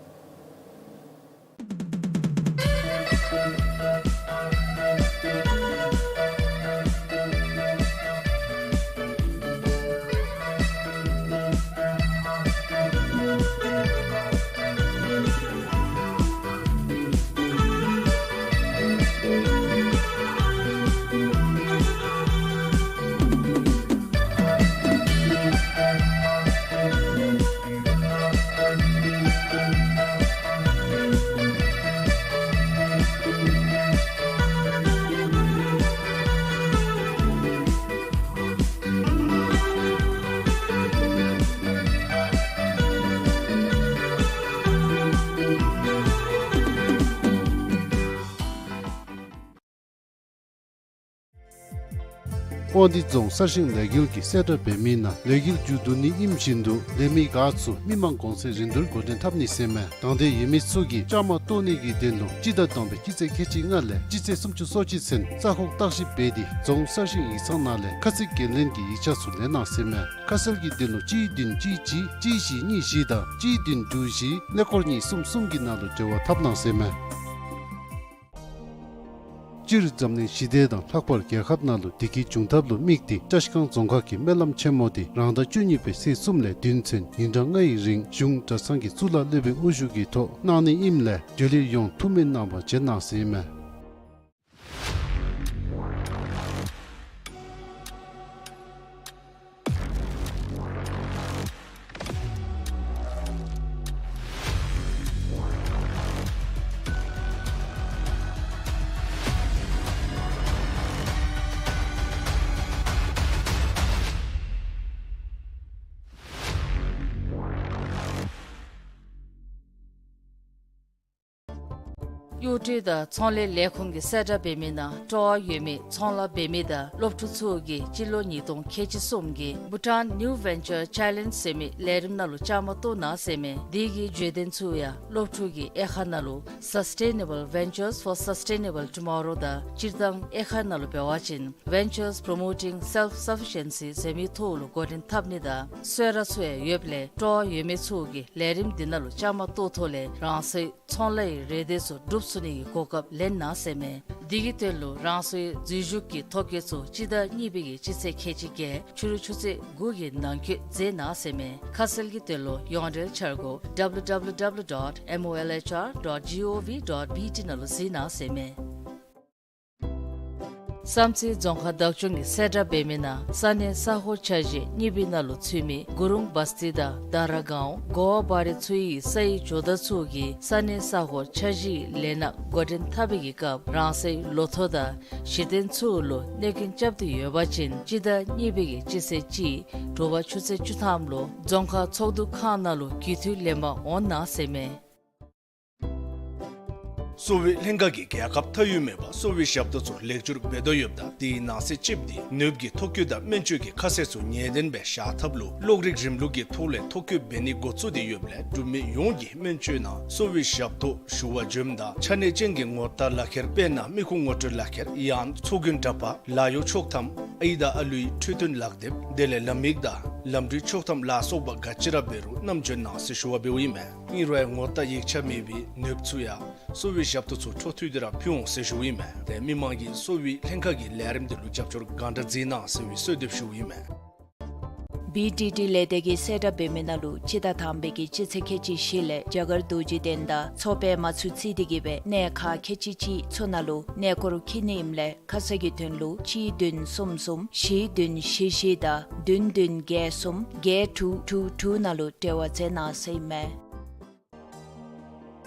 དབང་འདུས་རྫོང་གསར་བཞེངས་ལས་འགུལ་གྱི་གསལ་བསྒྲགས་འབད་མི་ནང་ལས་འགུལ་མཇུག་བསྡུ་ནི་ཨིནམ་བཞིན་དུ་ལས་མི་ག་ཚོད་མི་མང་གོང་ཚད་རིན་བསྡུར་འགོ་འདྲེན་འཐབ་ནི་ཟེར་མས། དང་འདོད་ཡོད་མི་ཚུ་གིས་བཅའ་མར་གཏོགས་ནི་གི་དོན་ལུ་སྤྱི་ཟླ་དང་པའི་སྤྱི་ཚེས་ཁལ་གཅིག་ལྔ་ལས་སྤྱི་ཚེས་སུམ་ཅུ་སོ་གཅིག་ཚུན་རྩ་ཁོག་བརྟག་ཞིབ་འབད་དེ་རྫོང་གསར་བཞེངས་ཡིག་ཚང་ནང་ལས་ཁ་ཚིག་འགན་ལེན་གྱི་ཡིག་ཆ་ཚུ་ལེན་གནང་ཟེར་མས། ཁ་གསལ་གྱི་དོན་ལུ་གཅིག་བདུན་གཅིག་གཅིག་གཅིག་བཞི་གཉིས་བཞི་དང་གཅིག་བདུན་དྲུག་བཞི་ཀླད་ཀོར་གཉིས་གསུམ་གསུམ་གྱི་ནང་ལུ་འབྲེལ་བ་འཐབ་གནང་ཟེར་མས། སྤྱིར་འཛམ་གླིང་ཞི་བདེ་དང་ལྷག་པར་རྒྱལ་ཁབ་ནང་ལུ་བདེ་སྐྱིད་འབྱུང་ཐབས་ལུ་དམིགས་ཏེ་བཀྲ་ཤིས་སྒང་རྫོང་ཁག་གི་སྨོན་ལམ་ཆེན་མོ་འདི་རང་ཟླ་བཅུ་གཉིས་པའི་ཚེས་གསུམ་ལས་བདུན་ཚུན་ཉིན་གྲངས་ལྔའི་རིང་གཞུང་གྲྭ་ཚང་གི་གཙུག་ལག་སློབ་དཔོན་དབུ་བཞུགས་ཀྱི་ཐོག་གནང་ནི་ཨིནམ་ལས་འབྱོན་ལེགས་ཡོང་ཐུགས་སྨོན་གནང་བར་བྱོན་གནང་ཟེར་ཨིན་མས། གཡོག་འགྲུལ་དང་ཚོང་ལས་ལས་ཁུངས་ཀྱིས་གསལ་བསྒྲགས་འབད་མི་ནང་སྤྲོ་བ་ཡོད་མི་ཚོང་ལཱ་འབད་མི་དང་སློབ་ཕྲུག་ཚུ་གིས་སྤྱི་ལོ་ཉིས་སྟོང་ཁལ་གཅིག་གསུམ་གྱི་Bhutan New Venture Challenge ཟེར་མི་ལས་རིམ་ནང་ལུ་བཅའ་མར་གཏོགས་གནང་ཟེར་མས། དེ་གི་བརྗོད་དོན་ཚུ་ཡང་སློབ་ཕྲུག་གིས་དབྱེ་ཁག་ནང་ལུ་Sustainable Ventures for Sustainable Tomorrow དང་སྤྱིར་བཏང་དབྱེ་ཁག་ནང་ལུ་འབད་བ་ཅིན་Ventures Promoting Self-Sufficiency ཟེར་མི་ཐོག་ལུ་འགོ་འདྲེན་འཐབ་ནི་དང་གསོལ་རས་ཚུ་ཡང་ཡོདཔ་ལས་སྤྲོ་བ་ཡོད་མི་ཚུ་གིས་ལས་རིམ་འདི་ནང་ལུ་བཅའ་མར་གཏོགས་ཐོག་ལས་རང་སོའི་ཚོང་ལཱའི་རེ་འདོད་ཚུ་འགྲུབ་ཚུགས་ནི་གི་གོ་སྐབས་ལེན་གནང་ཟེར་མས། དེ་གི་དོན་ལུ་རང་སོའི་འཛུལ་ཞུགས་ཀྱི་ཐོ་བཀོད་ཚུ་སྤྱི་ཟླ་གཉིས་པའི་གི་སྤྱི་ཚེས་ཁལ་གཅིག་བརྒྱད་ཕྱི་རུ་ཆུ་ཚོད་དགུ་གི་ནང་འཁོད་མཛད་གནང་ཟེར་མས། ཁ་གསལ་གྱི་དོན་ལུ་ཡོངས་འབྲེལ་འཆར་སྒོ་W W W dot M O L H R dot G O V dot B T ནང་ལུ་གཟིགས་གནང་ཟེར་མས། བསམ་རྩེ་རྫོང་ཁག་བདག་སྐྱོང་གིས་གསལ་བསྒྲགས་འབད་མི་ནང་ས་གནས་ས་ཧོར་འཆར་གཞི་གཉིས་པའི་ནང་ལུ་ཚུད་མི་གུ་རུང་བ་སྟི་དང་དཱ་ར་གའོན་གོ་བ་བ་རི་ཚུ་ཡི་སའི་ཇོ་བདག་ཚུ་གིས་ས་གནས་ས་ཧོར་འཆར་གཞིའི་ལས་སྣ་འགོ་འདྲེན་འཐབ་པའི་གི་སྐབས་རང་སོའི་ལོ་ཐོ་དང་གཞི་རྟེན་ཚུ་ལུ་གནོད་སྐྱོན་རྐྱབ་སྟེ་ཡོད་པ་ཅིན་སྤྱི་ཟླ་གཉིས་པའི་གི་སྤྱི་ཚེས་གཅིག་དྲོ་པ་ཆུ་ཚོད་བཅུ་ཐམ་ལུ་རྫོང་ཁག་ཚོགས་འདུ་ཁང་ནང་ལུ་རྒུད་འཐུས་ལེན་པར་འོང་གནང་ཟེར་མས། གསོ་བའི་ལྷན་ཁག་གིས་རྒྱལ་ཁབ་མཐའ་དབུས་མེད་པར་གསོ་བའི་ཞབས་ཏོག་ཚུ་ལེགས་བཅོས་འབད་དོ་ཡོདཔ་ད་དེའི་ནང་གསེས་གཅིགཔོ་འདི་ནདཔ་ཀྱི་ཐོ་བཀོད་དང་སྨན་བཅོས་ཀྱི་ཁ་གསལ་ཚུ་ངེས་བདེན་སྦེ་བཞག་ཐབས་ལུ་གློག་རིག་རིམ་ལུགས་ཀྱི་ཐོག་ལས་ཐོ་བཀོད་འབད་ནི་འགོ་བཙུགས་ཏེ་ཡོདཔ་ལས་འབྲུག་མི་ཡོངས་ཀྱིས་སྨན་བཅོས་ནང་གསོ་བའི་ཞབས་ཏོག་ཞུ་བར་འབྱོནམ་ད་ཆ་གནས་ཅན་གྱི་ངོ་རྟགས་ལག་ཁྱེར་དཔེར་ན་མི་ཁུངས་ངོ་སྤྲོད་ལག་ཁྱེར་ཡང་ཚོགས་རྒྱན་འདྲ་པར་ལཱ་གཡོག་ཆོག་ཐམ་ཨའི་དང་ཨ་ལུའི་འཕྲོད་བསྟེན་ལག་དེབ་དེ་ལས་ལམ་ཡིག་དང་ལམ་འགྲུལ་ཆོག་ཐམ་ལ་སོགས་པ་ག་ཅི་ར་འབད་རུང་བསྣམས་འབྱོན་གནང་ཟེར་ཞུ་བ་འབདཝ་ཨིན་མས། ཨིན་རུང་ཡང་ངོ་རྟགས་ཡིག་ཆ་མེད་པའི་ནདཔ་ཚུ་ཡང་གསོ་བའི་ཞབས་ཏོག་ཚུ་འཕྲོ་མཐུད་དེ་ར་ཕུལ་འོང་ཟེར་ཞུཝ་ཨིན་མས། དེ་མི་མང་གིས་གསོ་བའི་ལྷན་ཁག་གི་ལས་རིམ་དེ་ལུ་རྒྱབ་སྐྱོར་གང་དྲག་མཛད་གནང་ཟེར་བའི་གསོལ་འདེབས་ཞུཝ་ཨིན་མས། བི་ཌི་ཌི་ལས་སྡེ་གིས་གསལ་བསྒྲགས་འབད་མི་ནང་ལུ་སྤྱི་ཟླ་དང་པའི་གི་སྤྱི་ཚེས་ཁལ་གཅིག་བཞི་ལས་རྒྱ་གར་རྡོ་རྗེ་གདན་དང་མཚོ་པདྨ་ཚུ་བརྩིས་ཏེ་གི་སྦེ་གནས་ཁག་ཁལ་གཅིག་གཅིག་ཚུ་ནང་ལུ་གནས་སྐོར་འཁྱིད་ནི་ཨིནམ་ལས་ཁ་གསལ་གྱི་དོན་ལུ་གཅིག་བདུན་གསུམ་གསུམ་བཞི་བདུན་བཞི་བཞི་དང་བདུན་བདུན་བརྒྱད་གསུམ་བརྒྱད་དྲུག་དྲུག་དྲུག་ནང་ལུ་འབྲེལ་བ་མཛད་གནང་ཟེར་ཨིན་མས།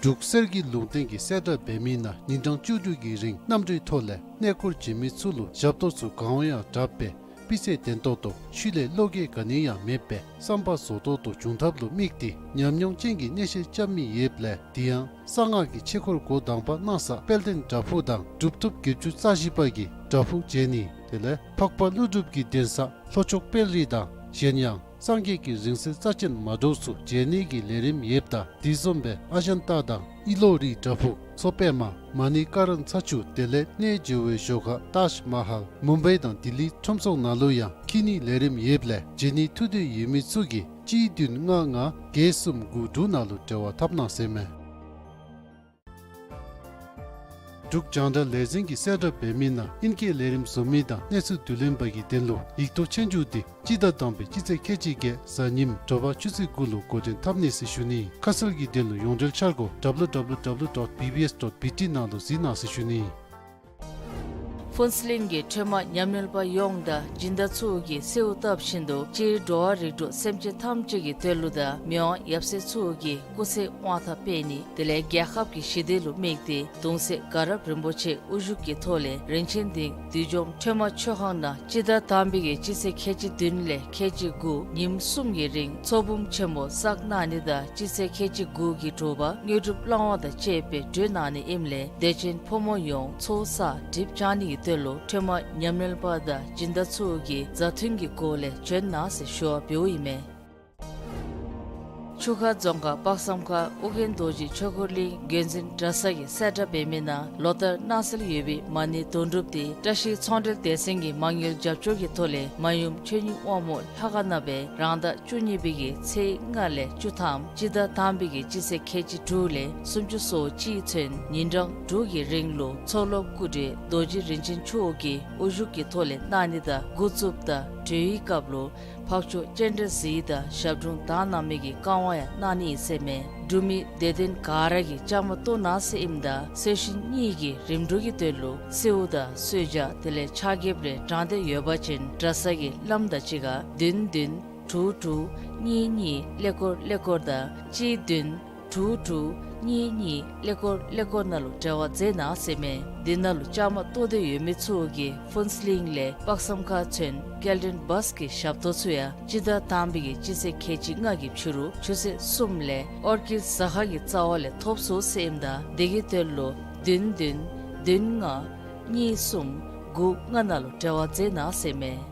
འབྲུག་གསེར་གྱི་ལུང་བསྟན་གྱིས་གསལ་བསྒྲགས་འབད་མི་ནང་ཉིན་གྲངས་བཅུ་དྲུག་གི་རིང་གནམ་གྲུའི་ཐོག་ལས་གནས་སྐོར་བྱོན་མི་ཚུ་ལུ་ཞབས་ཏོག་ཚུ་གང་འོང་ཡང་དྲག་སྦེ་སྤུས་ཚད་ལྡན་ཏོག་ཏོ་ཤུལ་ལས་བློ་འགྱོད་ག་ནི་ཡང་མེད་པའི་བསམ་པ་རྫོགས་ཏོག་ཏོ་འབྱུང་ཐབས་ལུ་དམིགས་ཏེ་ཉམས་མྱོང་ཅན་གྱི་གནས་བཤད་རྐྱབ་མི་ཡོདཔ་ལས་དེ་ཡང་གསང་སྔགས་ཀྱི་ཆོས་སྐོར་འགོ་དང་པ་གནང་ས་དཔལ་ལྡན་བྲག་ཕུག་དང་གྲུབ་ཐོབ་བརྒྱད་ཅུ་རྩ་བཞི་པ་གི་བྲག་ཕུག་མཇལ་ནི་དེ་ལས་འཕགས་པ་ཀླུ་སྒྲུབ་ཀྱི་གདན་ས་ལྷོ་ཕྱོགས་དཔལ་རི་དང་གཞན་ཡང་སངས་རྒྱས་ཀྱི་རིང་བསྲེལ་རྩ་ཆེན་མ་འདྲཝ་ཚུ་མཇལ་ནི་གི་ལས་རིམ་ཡོདཔ་ད་དེ་བཟུམ་སྦེ་ཨ་ཞན་ཏ་དང་ཨི་ལོ་རི་བྲག་ཕུག་མཚོ་པདྨ་མ་ཎི་ཀ་ར་ཚ་ཆུ་དེ་ལས་གནས་མཇལ་བའི་ཞོར་ཁར་ཏཱཇ་མ་ཧཱལ་མུམ་བའི་དང་ལྡི་ལི་ཁྲོམ་ཚོགས་ནང་ལུ་ཡང་འཁྱིད་ནི་ལས་རིམ་ཡོདཔ་ལས་མཇལ་ནི་ཐུགས་འདོད་ཡོད་མི་ཚུ་གིས་གཅིག་བདུན་ལྔ་ལྔ་བརྒྱད་གསུམ་དགུ་དྲུག་ནང་ལུ་འབྲེལ་བ་འཐབ་གནང་ཟེར་མས། འབྲུག་རྒྱང་བསྒྲགས་ལས་འཛིན་གྱིས་གསལ་བསྒྲགས་འབད་མི་ནང་ཨིན་སྐད་ལས་རིམ་བཟོ་མི་དང་གནས་ཚུལ་བསྡུ་ལེན་པ་གི་དོན་ལུ་ཡིག་ཐོག་ཆོས་རྒྱུགས་འདི་སྤྱི་ཟླ་དང་པའི་སྤྱི་ཚེས་ཁལ་གཅིག་བརྒྱད་གཟའ་ཉིམ་དྲོ་པ་ཆུ་ཚོད་དགུ་ལུ་འགོ་འདྲེན་འཐབ་ནི་ཟེར་ཞུ་ནི། ཁ་གསལ་གྱི་དོན་ལུ་ཡོངས་འབྲེལ་འཆར་སྒོ་W W W dot B B S dot B T ནང་ལུ་གཟིགས་གནང་ཟེར་ཞུ་ནི། ཕུན་ཚོགས་གླིང་གི་ཁྲོས་མ་ཉམས་ལེན་པ་ཡོངས་དང་སྦྱིན་བདག་ཚུ་གིས་གསོལཝ་བཏབ་བཞིན་དུ་སྤྱིར་འགྲོ་བ་རིགས་དྲུག་སེམས་ཅན་ཐམས་ཅད་ཀྱི་དོན་ལུ་དང་མི་དབང་ཡབ་སྲས་ཚུ་གི་སྐུ་ཚེ་དབང་ཐང་སྤེལ་ནི་དེ་ལས་རྒྱལ་ཁབ་ཀྱི་ཞི་བདེ་ལུ་དམིགས་ཏེ་གདུང་སྲས་དགའ་རབ་རིན་པོ་ཆེ་དབུ་བཞུགས་ཀྱི་ཐོག་ལས་རིན་ཆེན་སྡིངས་བདུད་འཇོམས་ཁྲོས་མ་མཆོད་ཁང་ནང་སྤྱི་ཟླ་དང་པའི་གི་སྤྱི་ཚེས་ཁལ་གཅིག་བདུན་ལས་ཁལ་གཅིག་དགུ་ཉིནམ་གསུམ་གྱི་རིང་ཚོགས་འབུམ་ཆེན་མོ་བསགས་གནང་ནི་དང་སྤྱི་ཚེས་ཁལ་གཅིག་དགུ་གི་དྲོ་པ་དངོས་གྲུབ་བླང་བ་དང་བཅས་པའི་གྲོལ་གནང་ནི་ཨིནམ་ལས་དད་ཅན་ཕོ་མོ་ཡོངས་ཚོགས་བསགས་གྲིབ་བྱང་ནི་གི་དོན་ལུ་ཁྲོས་མ་ཉམས་ལེན་པ་དང་སྦྱིན་བདག་ཚུ་གིས་མཛའ་མཐུན་གྱི་སྒོ་ལས་བྱོན་གནང་ཟེར་ཞུ་བ་འབདཝ་ཨིན་མས། ཆུ་ཁ་རྫོང་ཁག་དཔག་བསམ་ཁ་ཨོ་རྒྱན་རྡོ་རྗེ་ཆོས་འཁོར་གླིང་བརྒྱུད་འཛིན་གྲྭ་ཚང་གིས་གསལ་བསྒྲགས་འབད་མི་ནང་ལོ་ལྟར་གནང་སྲོལ་ཡོད་པའི་མ་ཎི་དོན་གྲུབ་དེ་བཀྲ་ཤིས་ཚོང་འབྲེལ་སྡེ་ཚན་གྱི་མ་དངུལ་རྒྱབ་སྐྱོར་གྱི་ཐོག་ལས་མ་ཡུམ་ཆོས་ཉིད་དབང་མོ་ལྷ་ཁང་ནང་སྦེ་རང་ཟླ་བཅུ་གཉིས་པའི་གི་ཚེས་ལྔ་ལས་བཅུ་ཐམ་སྤྱི་ཟླ་དང་པའི་གི་སྤྱི་ཚེས་ཁལ་གཅིག་དྲུག་ལས་སུམ་ཅུ་སོ་གཅིག་ཚུན་ཉིན་གྲངས་དྲུག་གི་རིང་ལུ་མཚོ་ལྷོ་སྐུ་བགྲེས་རྡོ་རྗེ་རིན་ཆེན་མཆོག་གི་དབུ་བཞུགས་ཀྱི་ཐོག་ལས་གནང་ནི་དང་འགོ་བཙུགསཔ་ད་གྲོལ་བའི་སྐབས་ལུ་འཕགས་མཆོག་སྤྱན་རས་གཟིགས་དང་ཞབས་དྲུང་དག་སྣང་མེད་ཀྱི་བཀའ་དབང་ཡང་གནང་ནི་ཨིན་ཟེར་མས། འབྲུག་མི་དད་ལྡན་ག་ར་གིས་བཅའ་མར་གཏོགས་གནང་ཟེར་ཨིནམ་ད་གསོལ་གཞིས་གཉིས་ཀྱི་རིམ་གྲོ་གི་དོན་ལུ་གསོལཝ་དང་གསོལ་ཇ་དེ་ལས་ཕྱག་འགྱེད་རེ་དྲང་སྟེ་ཡོད་པ་ཅིན་གྲྭ་ཚང་གི་བླམ་དང་གཅིག་ཁར་བདུན་བདུན་དྲུག་དྲུག་གཉིས་གཉིས་ཀླད་ཀོར་ཀླད་ཀོར་དང་གཅིག་བདུན་དྲུག་དྲུག་གཉིས་གཉིས་ཀླད་ཀོར་ཀླད་ཀོར་ནང་ལུ་འབྲེལ་བ་མཛད་གནང་ཟེར་མས། འདི་ནང་ལུ་བཅའ་མར་གཏོགས་ཏེ་ཡོད་མི་ཚུ་གིས་ཕུན་ཚོགས་གླིང་ལས་དཔག་བསམ་ཁ་ཚུན་སྐྱེལ་འདྲེན་བཱས་ཀྱི་ཞབས་ཏོག་ཚུ་ཡང་སྤྱི་ཟླ་དང་པའི་གི་སྤྱི་ཚེས་ཁལ་གཅིག་ལྔ་གི་ཕྱི་རུ་ཆུ་ཚོད་གསུམ་ལས་ཨོར་ཀིཌ་ཟ་ཁང་གི་རྩ་བ་ལས་ཐོབ་ཚུགས་ཟེར་ཨིནམ་ད་དེ་གི་དོན་ལུ་བདུན་བདུན་བདུན་ལྔ་གཉིས་གསུམ་དགུ་ལྔ་ནང་ལུ་འབྲེལ་བ་མཛད་གནང་ཟེར་མས།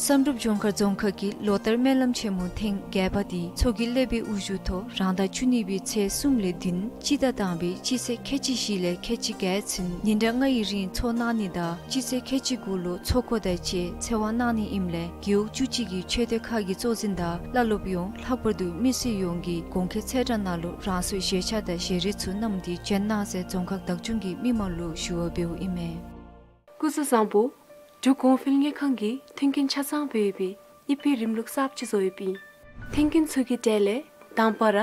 བསམ་གྲུབ་ལྗོངས་མཁར་རྫོང་ཁག་གིས་ལོ་ལྟར་སྨོན་ལམ་ཆེན་མོ་ཐེངས་བརྒྱད་པ་འདི་མཚོ་སྐྱེས་སློབ་དཔོན་དབུ་བཞུགས་ཐོག་རང་ཟླ་བཅུ་གཉིས་པའི་ཚེས་གསུམ་ལས་བདུན་སྤྱི་ཟླ་དང་པའི་སྤྱི་ཚེས་ཁལ་གཅིག་བཞི་ལས་ཁལ་གཅིག་བརྒྱད་ཚུན་ཉིན་གྲངས་ལྔ་ཡི་རིང་འཚོགས་གནང་ནི་དང་སྤྱི་ཚེས་ཁལ་གཅིག་དགུ་ལུ་ཚོགས་འཁོར་དང་བཅས་ཚེ་དབང་གནང་ནི་ཨིནམ་ལས་རྒེད་འོག་བཅུ་གཅིག་གི་ཆོས་སྡེ་ཁག་གི་གཙོ་འཛིན་དང་བླ་སློབ་ཡོངས་ལྷག་པར་དུ་མི་སེར་ཡོངས་ཀྱིས་གོང་འཁོད་ཚེས་གྲངས་ནང་ལུ་རང་སོའི་བཞེས་ཆ་དང་བཞེས་རིགས་ཚུ་བསྣམས་ཏེ་བྱོན་གནང་ཟེར་རྫོང་ཁག་བདག་སྐྱོང་གིས་མི་མང་ལུ་ཞུ་བ་འབདཝ་ཨིན་མས། སྐུ་གཟུགས་བཟང་པོ། འབྲུག་གོང་འཕེལ་དངུལ་ཁང་གིས་མཐུན་རྐྱེན་ཆ་ཚང་སྦེ་ཡོད་པའི་དབྱིབས་དཔེ་རིམ་ལུགས་གསརཔ་ཅིག་བཟོ་ཡོདཔ་ཨིན། མཐུན་རྐྱེན་ཚུ་གི་གྲས་ལས་དང་པ་ར་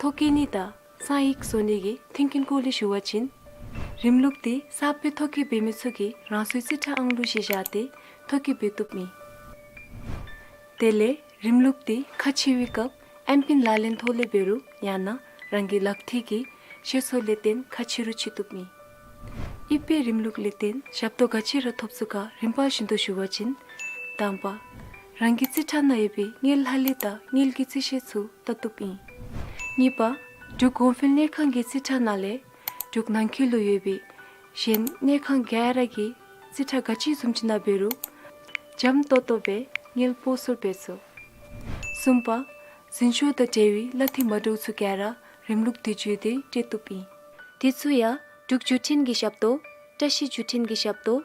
ཐོ་བཀོད་ནི་དང་གསང་ཡིག་བཟོ་ནི་གི་མཐུན་རྐྱེན་སྐོར་ལས་ཞུ་བ་ཅིན་རིམ་ལུགས་འདི་གསརཔ་སྦེ་ཐོ་བཀོད་འབད་མི་ཚུ་གིས་རང་སོའི་རྩིས་ཁྲ་ཨང་གླུ་གཞི་བཞག་སྟེ་ཐོ་བཀོད་འབད་བཏུབ་ཨིན། དེ་ལས་རིམ་ལུགས་འདི་ཁ་ཕྱེ་བའི་སྐབས་ཨེམ་པིན་ལག་ལེན་ཐོག་ལས་འབད་རུང་ཡང་ན་རང་གི་ལག་ཐིལ་གྱི་ཤེལ་སོ་ལས་བརྟེན་ཁ་ཕྱེ་རུང་ཕྱེ་བཏུབ་ཨིན། དབྱིབས་དཔེ་རིམ་ལུགས་ལས་བརྟེན་ཞབས་ཏོག་ག་ཅི་ར་ཐོབ་ཚུགས་ག་རིམ་པ་བཞིན་དུ་ཞུ་བ་ཅིན། དང་པ། རང་གི་རྩིས་ཁྲ་ནང་ཡོད་པའི་དངུལ་ལྷ་ལས་དང་དངུལ་གྱི་རྩིས་བཤེར་ཚུ་བལྟ་བཏུབ་ཨིན། གཉིས་པ། འབྲུག་གོང་འཕེལ་གཉེར་ཁང་གི་རྩིས་ཁྲ་ནང་ལས་འབྲུག་ནང་འཁོད་ལུ་ཡོད་པའི་གཞན་གཉེར་ཁང་ག་ར་གི་རྩིས་ཁྲ་ག་ཅི་བཟུམ་ཅིག་ཨིན་ན་འབད་རུང་འཇམ་ཏོང་ཏོ་སྦེ་དངུལ་སྤོ་སོར་འབད་ཚུགས། གསུམ་པ། འཛིན་སྐྱོང་དང་འབྲེལ་བའི་གླ་འཐུས་མ་འདྲཝ་ཚུ་ག་ར་རིམ་ལུགས་དེ་བརྒྱུད་དེ་སྤྲོད་བཏུབ་ཨིན། དེ་ཚུ་ཡང་འབྲུག་བརྒྱུད་འཕྲིན་གྱི་ཞབས་ཏོག་བཀྲ་ཤིས་བརྒྱུད་འཕྲིན་གྱི་ཞབས་ཏོག་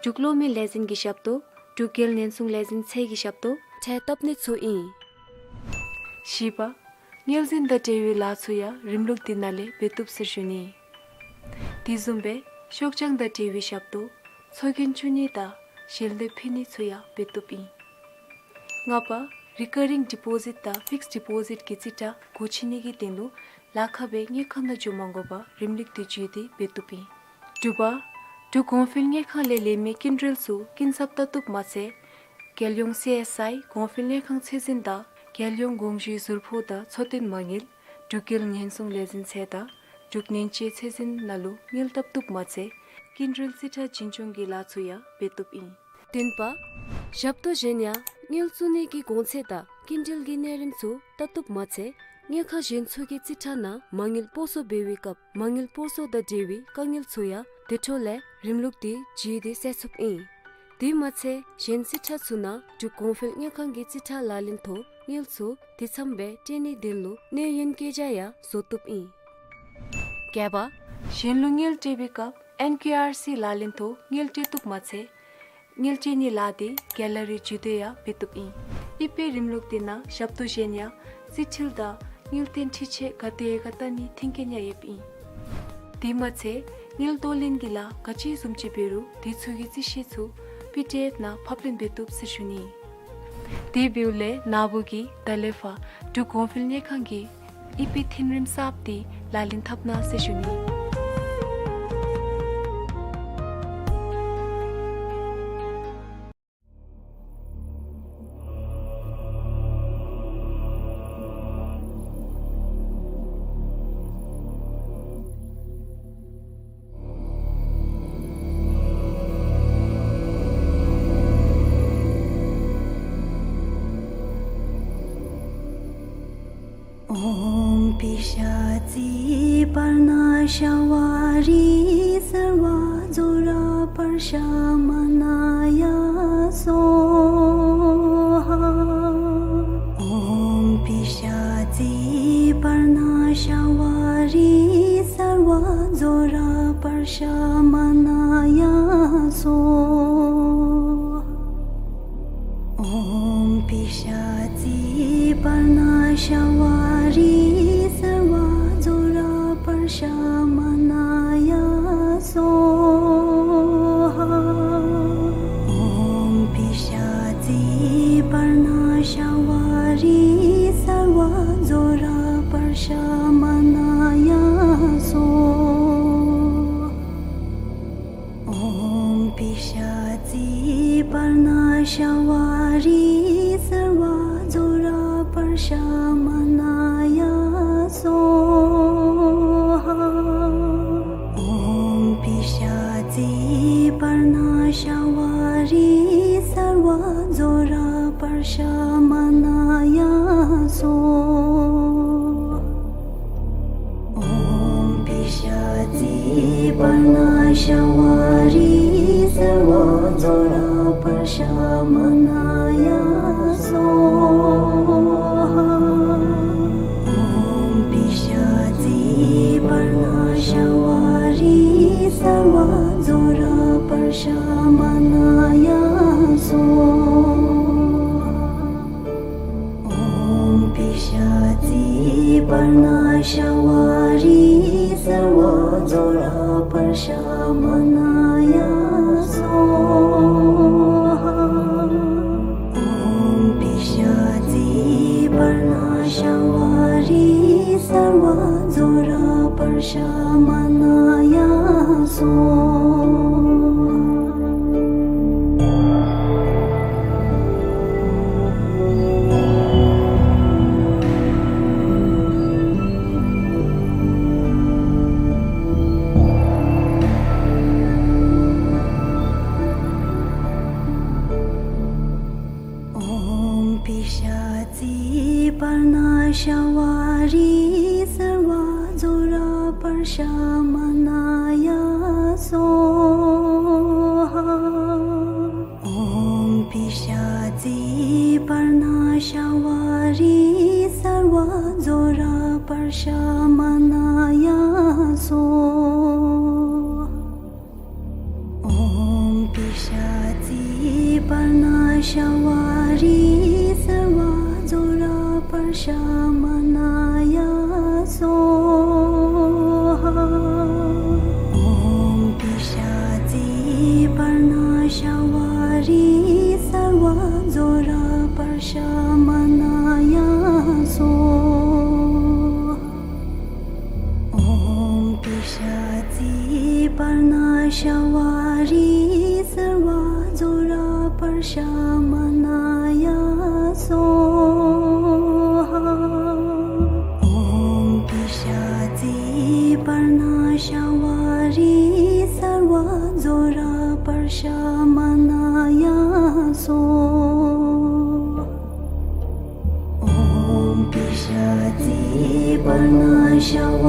འབྲུག་གློག་མེ་ལས་འཛིན་གྱི་ཞབས་ཏོག་འབྲུག་རྒྱལ་ཉེན་སྲུང་ལས་འཛིན་ཚད་ཀྱི་ཞབས་ཏོག་ཁྲལ་བཏབ་ནི་ཚུ་ཨིན། བཞི་པ། དངུལ་འཛིན་དང་འབྲེལ་བའི་ལཱ་ཚུ་ཡང་རིམ་ལུགས་དེ་ནང་ལས་འབད་བཏུབ་ཟེར་ཞུ་ནི། དེ་བཟུམ་སྦེ་ཤོག་བྱང་དང་འབྲེལ་བའི་ཞབས་ཏོག་ཚོགས་རྒྱན་བཙུགས་ནི་དང་ཞལ་འདེབས་ཕུལ་ནི་ཚུ་ཡང་འབད་བཏུབ་ཨིན། ལྔ་པ། རི་ཀ་རིང་ཌི་པོ་ཟིཊ་དང་ཕིགསཌ་ཌི་པོ་ཟིཊ་གི་རྩིས་ཁྲ་སྒོ་ཕྱེ་ནི་གི་དོན་ལུ་ལཱ་ཁག་སྦེ་གཉེར་ཁང་ནང་འགྱོ་མ་དགོ་པར་རིམ་ལུགས་དེ་བརྒྱུད་དེ་འབད་བཏུབ་ཨིན། དྲུག་པ། འབྲུག་གོང་འཕེལ་གཉེར་ཁང་ལས་ལེན་མི་སྐྱིན་འགྲུལ་ཚུ་སྐྱིན་ཚབ་བཏབ་བཏུབ་མ་ཚད་རྒྱལ་ཡོངས་སི་ཨེསི་ཨའི་གོང་འཕེལ་གཉེར་ཁང་ཚད་འཛིན་དང་རྒྱལ་ཡོངས་དགོངས་ཞུའི་ཟུར་ཕོགས་དང་འཚོ་རྟེན་མ་དངུལ་འབྲུག་རྒྱལ་ཉེན་སྲུང་ལས་འཛིན་ཚད་དང་འབྲུག་ཉེན་བཅོལ་ཚད་འཛིན་ནང་ལུ་དངུལ་བཏབ་བཏུབ་མ་ཚད་སྐྱིན་འགྲུལ་རྩིས་ཁྲ་བྱིན་སྐྱོང་གི་ལཱ་ཚུ་ཡང་འབད་བཏུབ་ཨིན། བདུན་པ། ཞབས་ཏོག་གཞན་ཡང་དངུལ་བཙུགས་ནི་གི་གོང་ཚད་དང་སྐྱིན་འགྲུལ་གྱི་གནས་རིམ་ཚུ་བལྟ་བཏུབ་མ་ཚད་གཉེར་ཁང་གཞན་ཚུ་གི་རྩིས་ཁྲ་ནང་མ་དངུལ་སྤོ་སོར་འབད་བའི་སྐབས་མ་དངུལ་སྤོ་སོར་དང་འབྲེལ་བའི་དཀའ་ངལ་ཚུ་ཡང་དེ་འཕྲོ་ལས་རིམ་ལུགས་དེ་བརྒྱུད་དེ་སེལ་ཚུགསཔ་ཨིན། དེ་མ་ཚད་གཞན་རྩིས་ཁྲ་ཚུ་ནང་འབྲུག་གོང་འཕེལ་གཉེར་ཁང་གི་རྩིས་ཁྲ་ལག་ལེན་ཐོག་དངུལ་ཚུ་དེ་ཙམ་སྦེ་སྤྲོད་ནི་དོན་ལུ་གནས་ཡུན་བཀོད་རྒྱ་ཡང་བཟོ་བཏུབ་ཨིན། བརྒྱད་པ། གཞན་ལུ་དངུལ་སྤྲོད་པའི་སྐབས་ཨེན་ཀེ་ཨར་སི་ལག་ལེན་ཐོག་དངུལ་སྤྲོད་བཏུབ་མ་ཚད་དངུལ་སྤྲོད་ནི་ལཱ་དེ་ག་ལ་རི་བརྒྱུད་དེ་ཡང་འབད་བཏུབ་ཨིན། ཨི་པའི་རིམ་ལུགས་དེ་ནང་ཞབས་ཏོག་གཞན་ཡང་རྩིས་འཕྲུལ་དང་དངུལ་རྟེན་འཕྲུལ་ཆས་ག་དེ་ག་བལྟ་ནི་མཐུན་རྐྱེན་ཡང་ཡོདཔ་ཨིན། དེ་མ་ཚད་དངུལ་གཏོར་ལེན་གྱི་ལཱ་ག་ཅི་བཟུམ་ཅིག་འབད་རུང་དེ་ཚུ་གི་རྩིས་གཞི་ཚུ་པི་ཌི་ཨེཕ་ནང་ཕབ་ལེན་འབད་བཏུབ་ཟེར་ཞུ་ནི། དེ་འབདཝ་ལས་ན་བུ་གིས་ད་ལས་ཕར་འབྲུག་གོང་འཕེལ་གཉེར་ཁང་གི་ཨི་པའི་འཐུས་རིམ་གསརཔ་དེ་ལག་ལེན་འཐབ་གནང་ཟེར་ཞུ་ནི། ཨོམ་པི་ཤ་ཙི་པར་ཎ་ཤ་བ་རི་སརྦ་ཛོ་ར་པར་ཤ་མ་ན་ཡ་སྭཱ་ཧཱ། ཨོམ་པི་ཤ་ཙི་པར་ཎ་ཤ་བ་རི་སརྦ་ཛོ་ར་པར་ཤ་མ་ན་ཡ་སྭཱ་ཧཱ། ཨོམ་པི་ཤ་ཙི་པར་ཎ་ཤ་བ་རི་སརྦ་ཛོ་ར་པར་ཤ་མ་ན་ཡ་སྭཱ་ཧཱ། ཨོམ་པི་ཤ་ཙི་པར་ཎ་ཤ་བ་རི་སརྦ་ཛོ་ར་པར་ཤ་མ་ན་ཡ་སྭཱ་ཧཱ། ཨོམ་པི་ཤ་ཙི་པར་ཎ་ཤ་བ་རི་སརྦ་ཛོ་ར་པར་ཤ་མ་ན་ཡ་སྭཱ་ཧཱ། ཨོམ་པི་ཤ་ཙི་པར་ཎ་ཤ་བ་རི་སརྦ་ཛོ་ར་པར་ཤ་མ་ན་ཡ་སྭཱ་ཧཱ། ཨོམ་པི་ཤ་ཙི་པར་ཎ་ཤ་བ་རི་སརྦ་ཛོ་ར་པར་ཤ་མ་ན་ཡ་སྭཱ་ཧཱ། ཨོམ་པི་ཤ་ཙི་པར་ཎ་ཤ་བ་རི་སརྦ་ཛོ་ར་པར་ཤ་མ་ན་ཡ་སྭཱ་ཧཱ། ཨོམ་པི་ཤ་ཙི་པར་ཎ་ཤ་བ་རི་སརྦ་ཛོ་ར་པར་ཤ་མ་ན་ཡ་སྭཱ་ཧཱ། ཨོམ་པི་ཤ་ཙི་པར་ཎ་ཤ་བ་རི་སརྦ་ཛོ་ར་པར་ཤ་མ་ན་ཡ་སྭཱ་ཧཱ། ཨོམ་པི་ཤ་ཙི་པར་ཎ་ཤ་བ་རི་སརྦ་ སྨན་ཡ་སྭཱ་ཧཱ། ཨོཾ་པི་ཤ་ཙི་པརྞ་ཤ་ཝ་རི་སརྦ་ཛྭ་ར་པརྞ་ཤ་སྨན་ཡ་སྭཱ་ཧཱ། ཨོཾ་པི་ཤ་ཙི་པརྞ་ཤ་ཝ་རི་སརྦ་ཛྭ་ར་པརྞ་ཤ་སྨན་ཡ་སྭཱ་ཧཱ། ཨོཾ་པི་ཤ་ཙི་པརྞ་ཤ་ཝ་རི་སརྦ་ཛྭ་ར་པརྞ་ཤ་སྨན་ཡ་སྭཱ་ཧཱ། ཨོཾ་པི་ཤ་ཙི་པརྞ་ཤ་ཝ་རི་སརྦ་ཛྭ་ར་པརྞ་ཤ་སྨན་ཡ་སྭཱ་ཧཱ། ཨོཾ་པི་ཤ་ཙི་པརྞ་ཤ་ཝ་རི་སརྦ་ཛྭ་ར་པརྞ་ཤ་སྨན་ཡ་སྭཱ་ཧཱ། ཨོཾ་པི་ཤ་ཙི་པརྞ་ཤ་ཝ་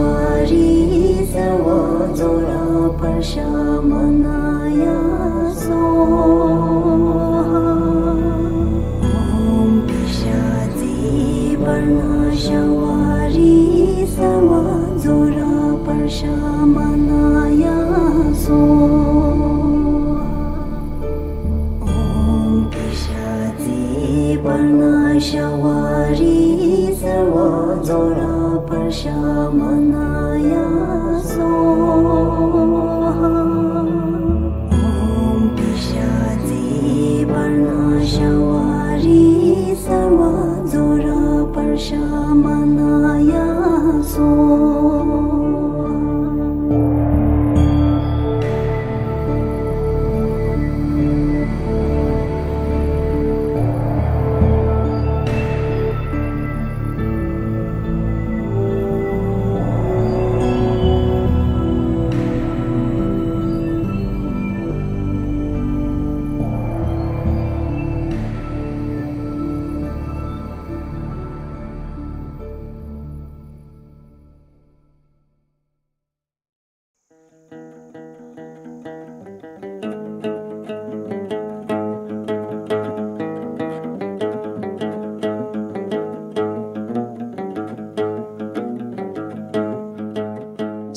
རི་སརྦ་ཛྭ་ར་པརྞ་ཤ་སྨན་ཡ་སྭཱ་ཧཱ། ཨོཾ་པི་ཤ་ཙི་པརྞ་ཤ་ཝ་རི་སརྦ་ཛྭ་ར་པརྞ་ཤ་སྨན་ཡ་སྭཱ་ཧཱ། ཨོཾ་པི་ཤ་ཙི་པརྞ་ཤ་ཝ་རི་སརྦ་ཛྭ་ར་པརྞ་ཤ་སྨན་ཡ་སྭཱ་ཧཱ། ཨོཾ་པི་ཤ་ཙི་པརྞ་ཤ་ཝ་རི་སརྦ་ཛྭ་ར་པརྞ་ཤ་སྨན་ཡ་སྭཱ་ཧཱ།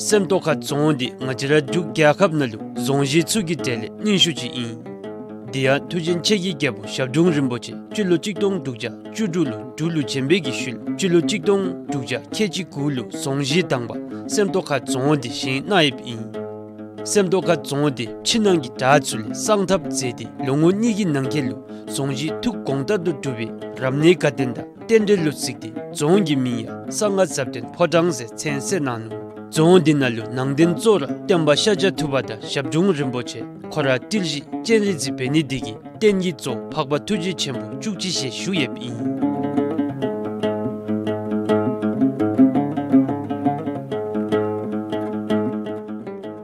སེམས་རྟོགས་ཁ་རྫོང་འདི་ང་བཅས་ར་འབྲུག་རྒྱལ་ཁབ་ནང་ལུ་རྫོང་གཞི་ཚུ་གི་གྲས་ལས་རྙིང་ཤོས་ཅིག་ཨིན། དེ་ཡང་མཐུ་ཆེན་ཆེ་རྒྱལ་རྒྱལ་པོ་ཞབས་དྲུང་རིན་པོ་ཆེ་སྤྱི་ལོ་གཅིག་སྟོང་དྲུག་བརྒྱ་བཅུ་དྲུག་ལུ་འབྲུག་ལུ་བྱོན་པའི་གི་ཤུལ་སྤྱི་ལོ་གཅིག་སྟོང་དྲུག་བརྒྱ་ཁལ་གཅིག་དགུ་ལུ་རྫོང་གཞི་དང་པ་སེམས་རྟོགས་ཁ་རྫོང་འདི་བཞེངས་གནང་ཡོདཔ་ཨིན། སེམས་རྟོགས་ཁ་རྫོང་འདི་ཕྱི་ནང་གི་དྲག་ཚུ་ལས་གསང་ཐབས་མཛད་དེ་ལོ་ངོ་གཉིས་ཀྱི་ནང་འཁོད་ལུ་རྫོང་གཞི་ཐུགས་དགོངས་ལྟར་དུ་གྲུབ་པའི་རབ་གནས་དགའ་སྟོན་དང་རྟེན་འབྲེལ་ལུ་གཟིགས་ཏེ་རྫོང་གི་མིང་ཡང་གསང་སྔགས་ཟབ་དོན་ཕོ་བྲང་ཟེར་མཚན་གསོལ་གནང་ནུག། རྫོང་འདི་ནང་ལུ་ནང་རྟེན་གཙོ་བོ་ར་སྟོན་པ་ཤཱཀྱ་ཐུབ་པ་དང་ཞབས་དྲུང་རིན་པོ་ཆེ་ཁོ་ར་ཏི་ལི་སྤྱན་རས་གཟིགས་འབད་ནི་འདི་གིས་རྟེན་གྱི་གཙོ་འཕགས་པ་ཐུགས་རྗེ་ཆེན་པོ་བཅུ་གཅིག་ཞལ་བཞུགས་ཡོདཔ་ཨིན།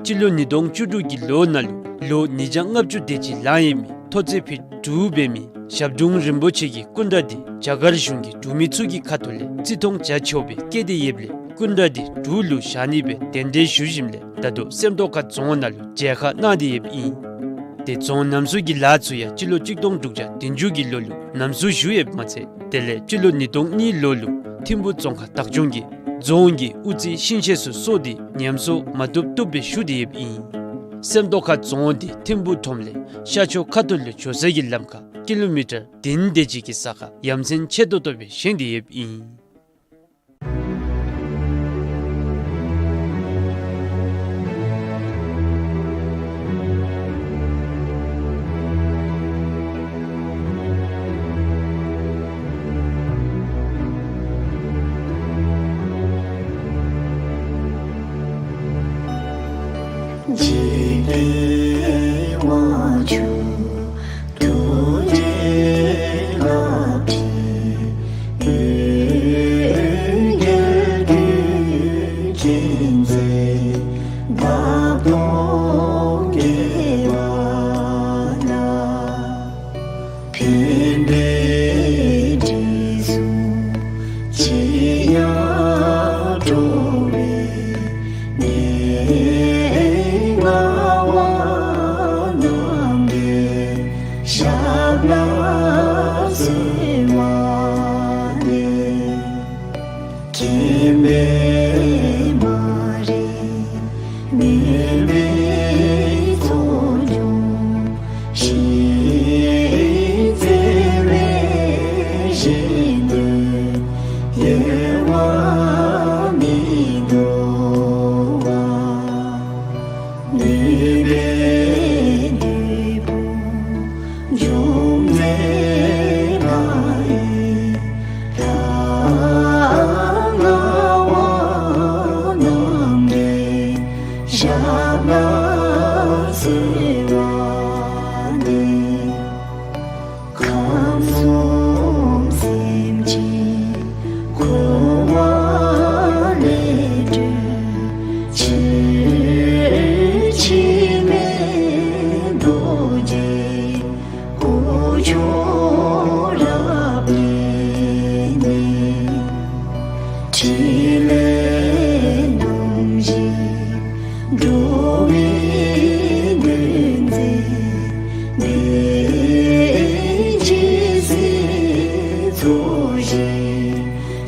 སྤྱི་ལོ་ཉིས་སྟོང་བཅུ་དྲུག་གི་ལོ་ནང་ལུ་ལོ་ཉིས་བརྒྱ་ལྔ་བཅུ་དེ་ཅིག་ལང་ཡོད་མི་མཐོ་ཚད་ཕིཊ་དྲུག་འབད་མི་ཞབས་དྲུང་རིན་པོ་ཆེ་གི་སྐུ་འདྲ་འདི་རྒྱ་གར་གཞུང་གི་འབྲུག་མི་ཚུ་གི་ཁ་ཐུག་ལས་བརྩི་མཐོང་བྱ་ཆོག་པའི་བཀོད་དེ་ཡོདཔ་ལས་སྐུ་འདྲ་འདི་འབྲུག་ལུ་བཞག་ནི་སྦེ་གདན་འདྲེན་ཞུ་ཞིནམ་ལས་ད་ལྟོ་སེམས་རྟོགས་ཁ་རྫོང་ནང་ལུ་མཇལ་ཁ་གནང་སྟེ་ཡོདཔ་ཨིན། ཏེ་རྫོང་རྣམ་གསུམ་གྱི་ལཱ་ཚུ་ཡང་སྤྱི་ལོ་གཅིག་སྟོང་དྲུག་བརྒྱ་བདུན་ཅུ་གི་ལོ་ལུ་ཉམས་གསོ་ཞུ་ཡོདཔ་མ་ཚད་དེ་ལས་སྤྱི་ལོ་ཉིས་སྟོང་གཉིས་ལོ་ལུ་ཐིམ་ཕུག་རྫོང་ཁག་བདག་སྐྱོང་གིས་རྫོང་གི་དབུ་རྩེ་ཤིང་ཤེད་ཚུ་གསོ་སྟེ་ཉམས་གསོ་མ་བཏུབ་བཏུབ་སྦེ་ཞུ་སྟེ་ཡོདཔ་ཨིན། སེམས་རྟོགས་ཁ་རྫོང་འདི་ཐིམ་ཕུག་ཁྲོམ་ལས་ཤར་ཕྱོགས་ཁ་ཐུག་ལུ་འགྱོ་ས་གི་ལམ་ཁར་ཀི་ལོ་མི་ཊར་བདུན་དེ་ཅིག་གི་ས་ཁར་ཡ་མཚན་ཆེ་ཏོག་ཏོ་སྦེ་བཞེངས་ཏེ་ཡོདཔ་ཨིན། འཇིག་རྟེན་དབང་ཕྱུག་ཐུགས་རྗེའི་བླ་བྲེ་འོད་འགྱེད་གུས་ཅན་མཛད། འདབ་སྟོང་རྒྱས་པ་ལ། ཕན་པའི་དྲི་བསུང་ཅི་ཡང་སྤྲོ་བའི་ཉི་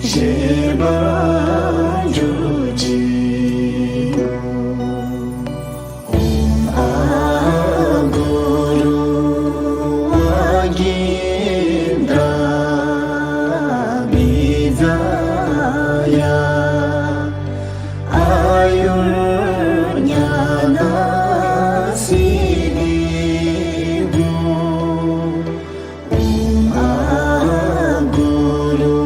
ཤེས་པར་གྱུར་ཅིག། ཨོཾ་ཨ་གུ་རུ་ཝཱ་གིནྡྲ་བི་ཛ་ཡ། ཨ་ཡུར་ཉ་ན་སིདྡྷི་ཧཱུྃ། ཨོཾ་ཨ་གུ་རུ་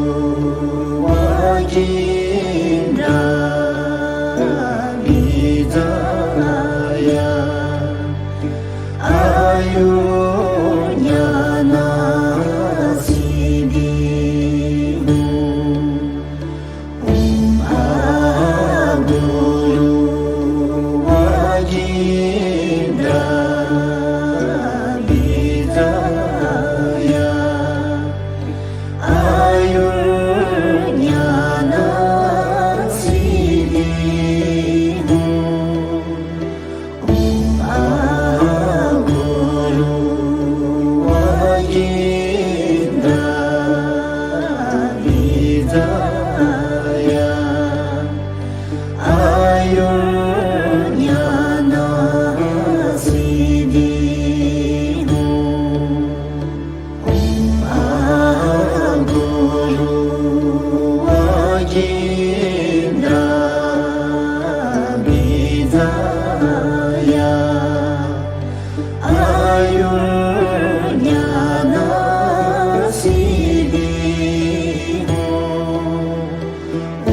ཝཱ་གིནྡྲ་བི་ཛ་ཡ། ཨ་ཡུར་ཉ་ན་སིདྡྷི་ཧཱུྃ། ཨོཾ་ཨ་གུ་རུ་ཝཱ་གིནྡྲ་བི་ཛ་ཡ། ཨ་ཡུར་ཉ་ན་སིདྡྷི་ཧཱུྃ། ཨོཾ་ཨ་གུ་རུ་ཝཱ་གིནྡྲ་བི་ཛ་ཡ། ཨ་ཡུར་ཉ་ན་སིདྡྷི་ཧཱུྃ། ཨོཾ་ཨ་གུ་རུ་ཝཱ་གིནྡྲ་བི་ཛ་ཡ། ཨ་ཡུར་ཉ་ན་སིདྡྷི་ཧཱུྃ།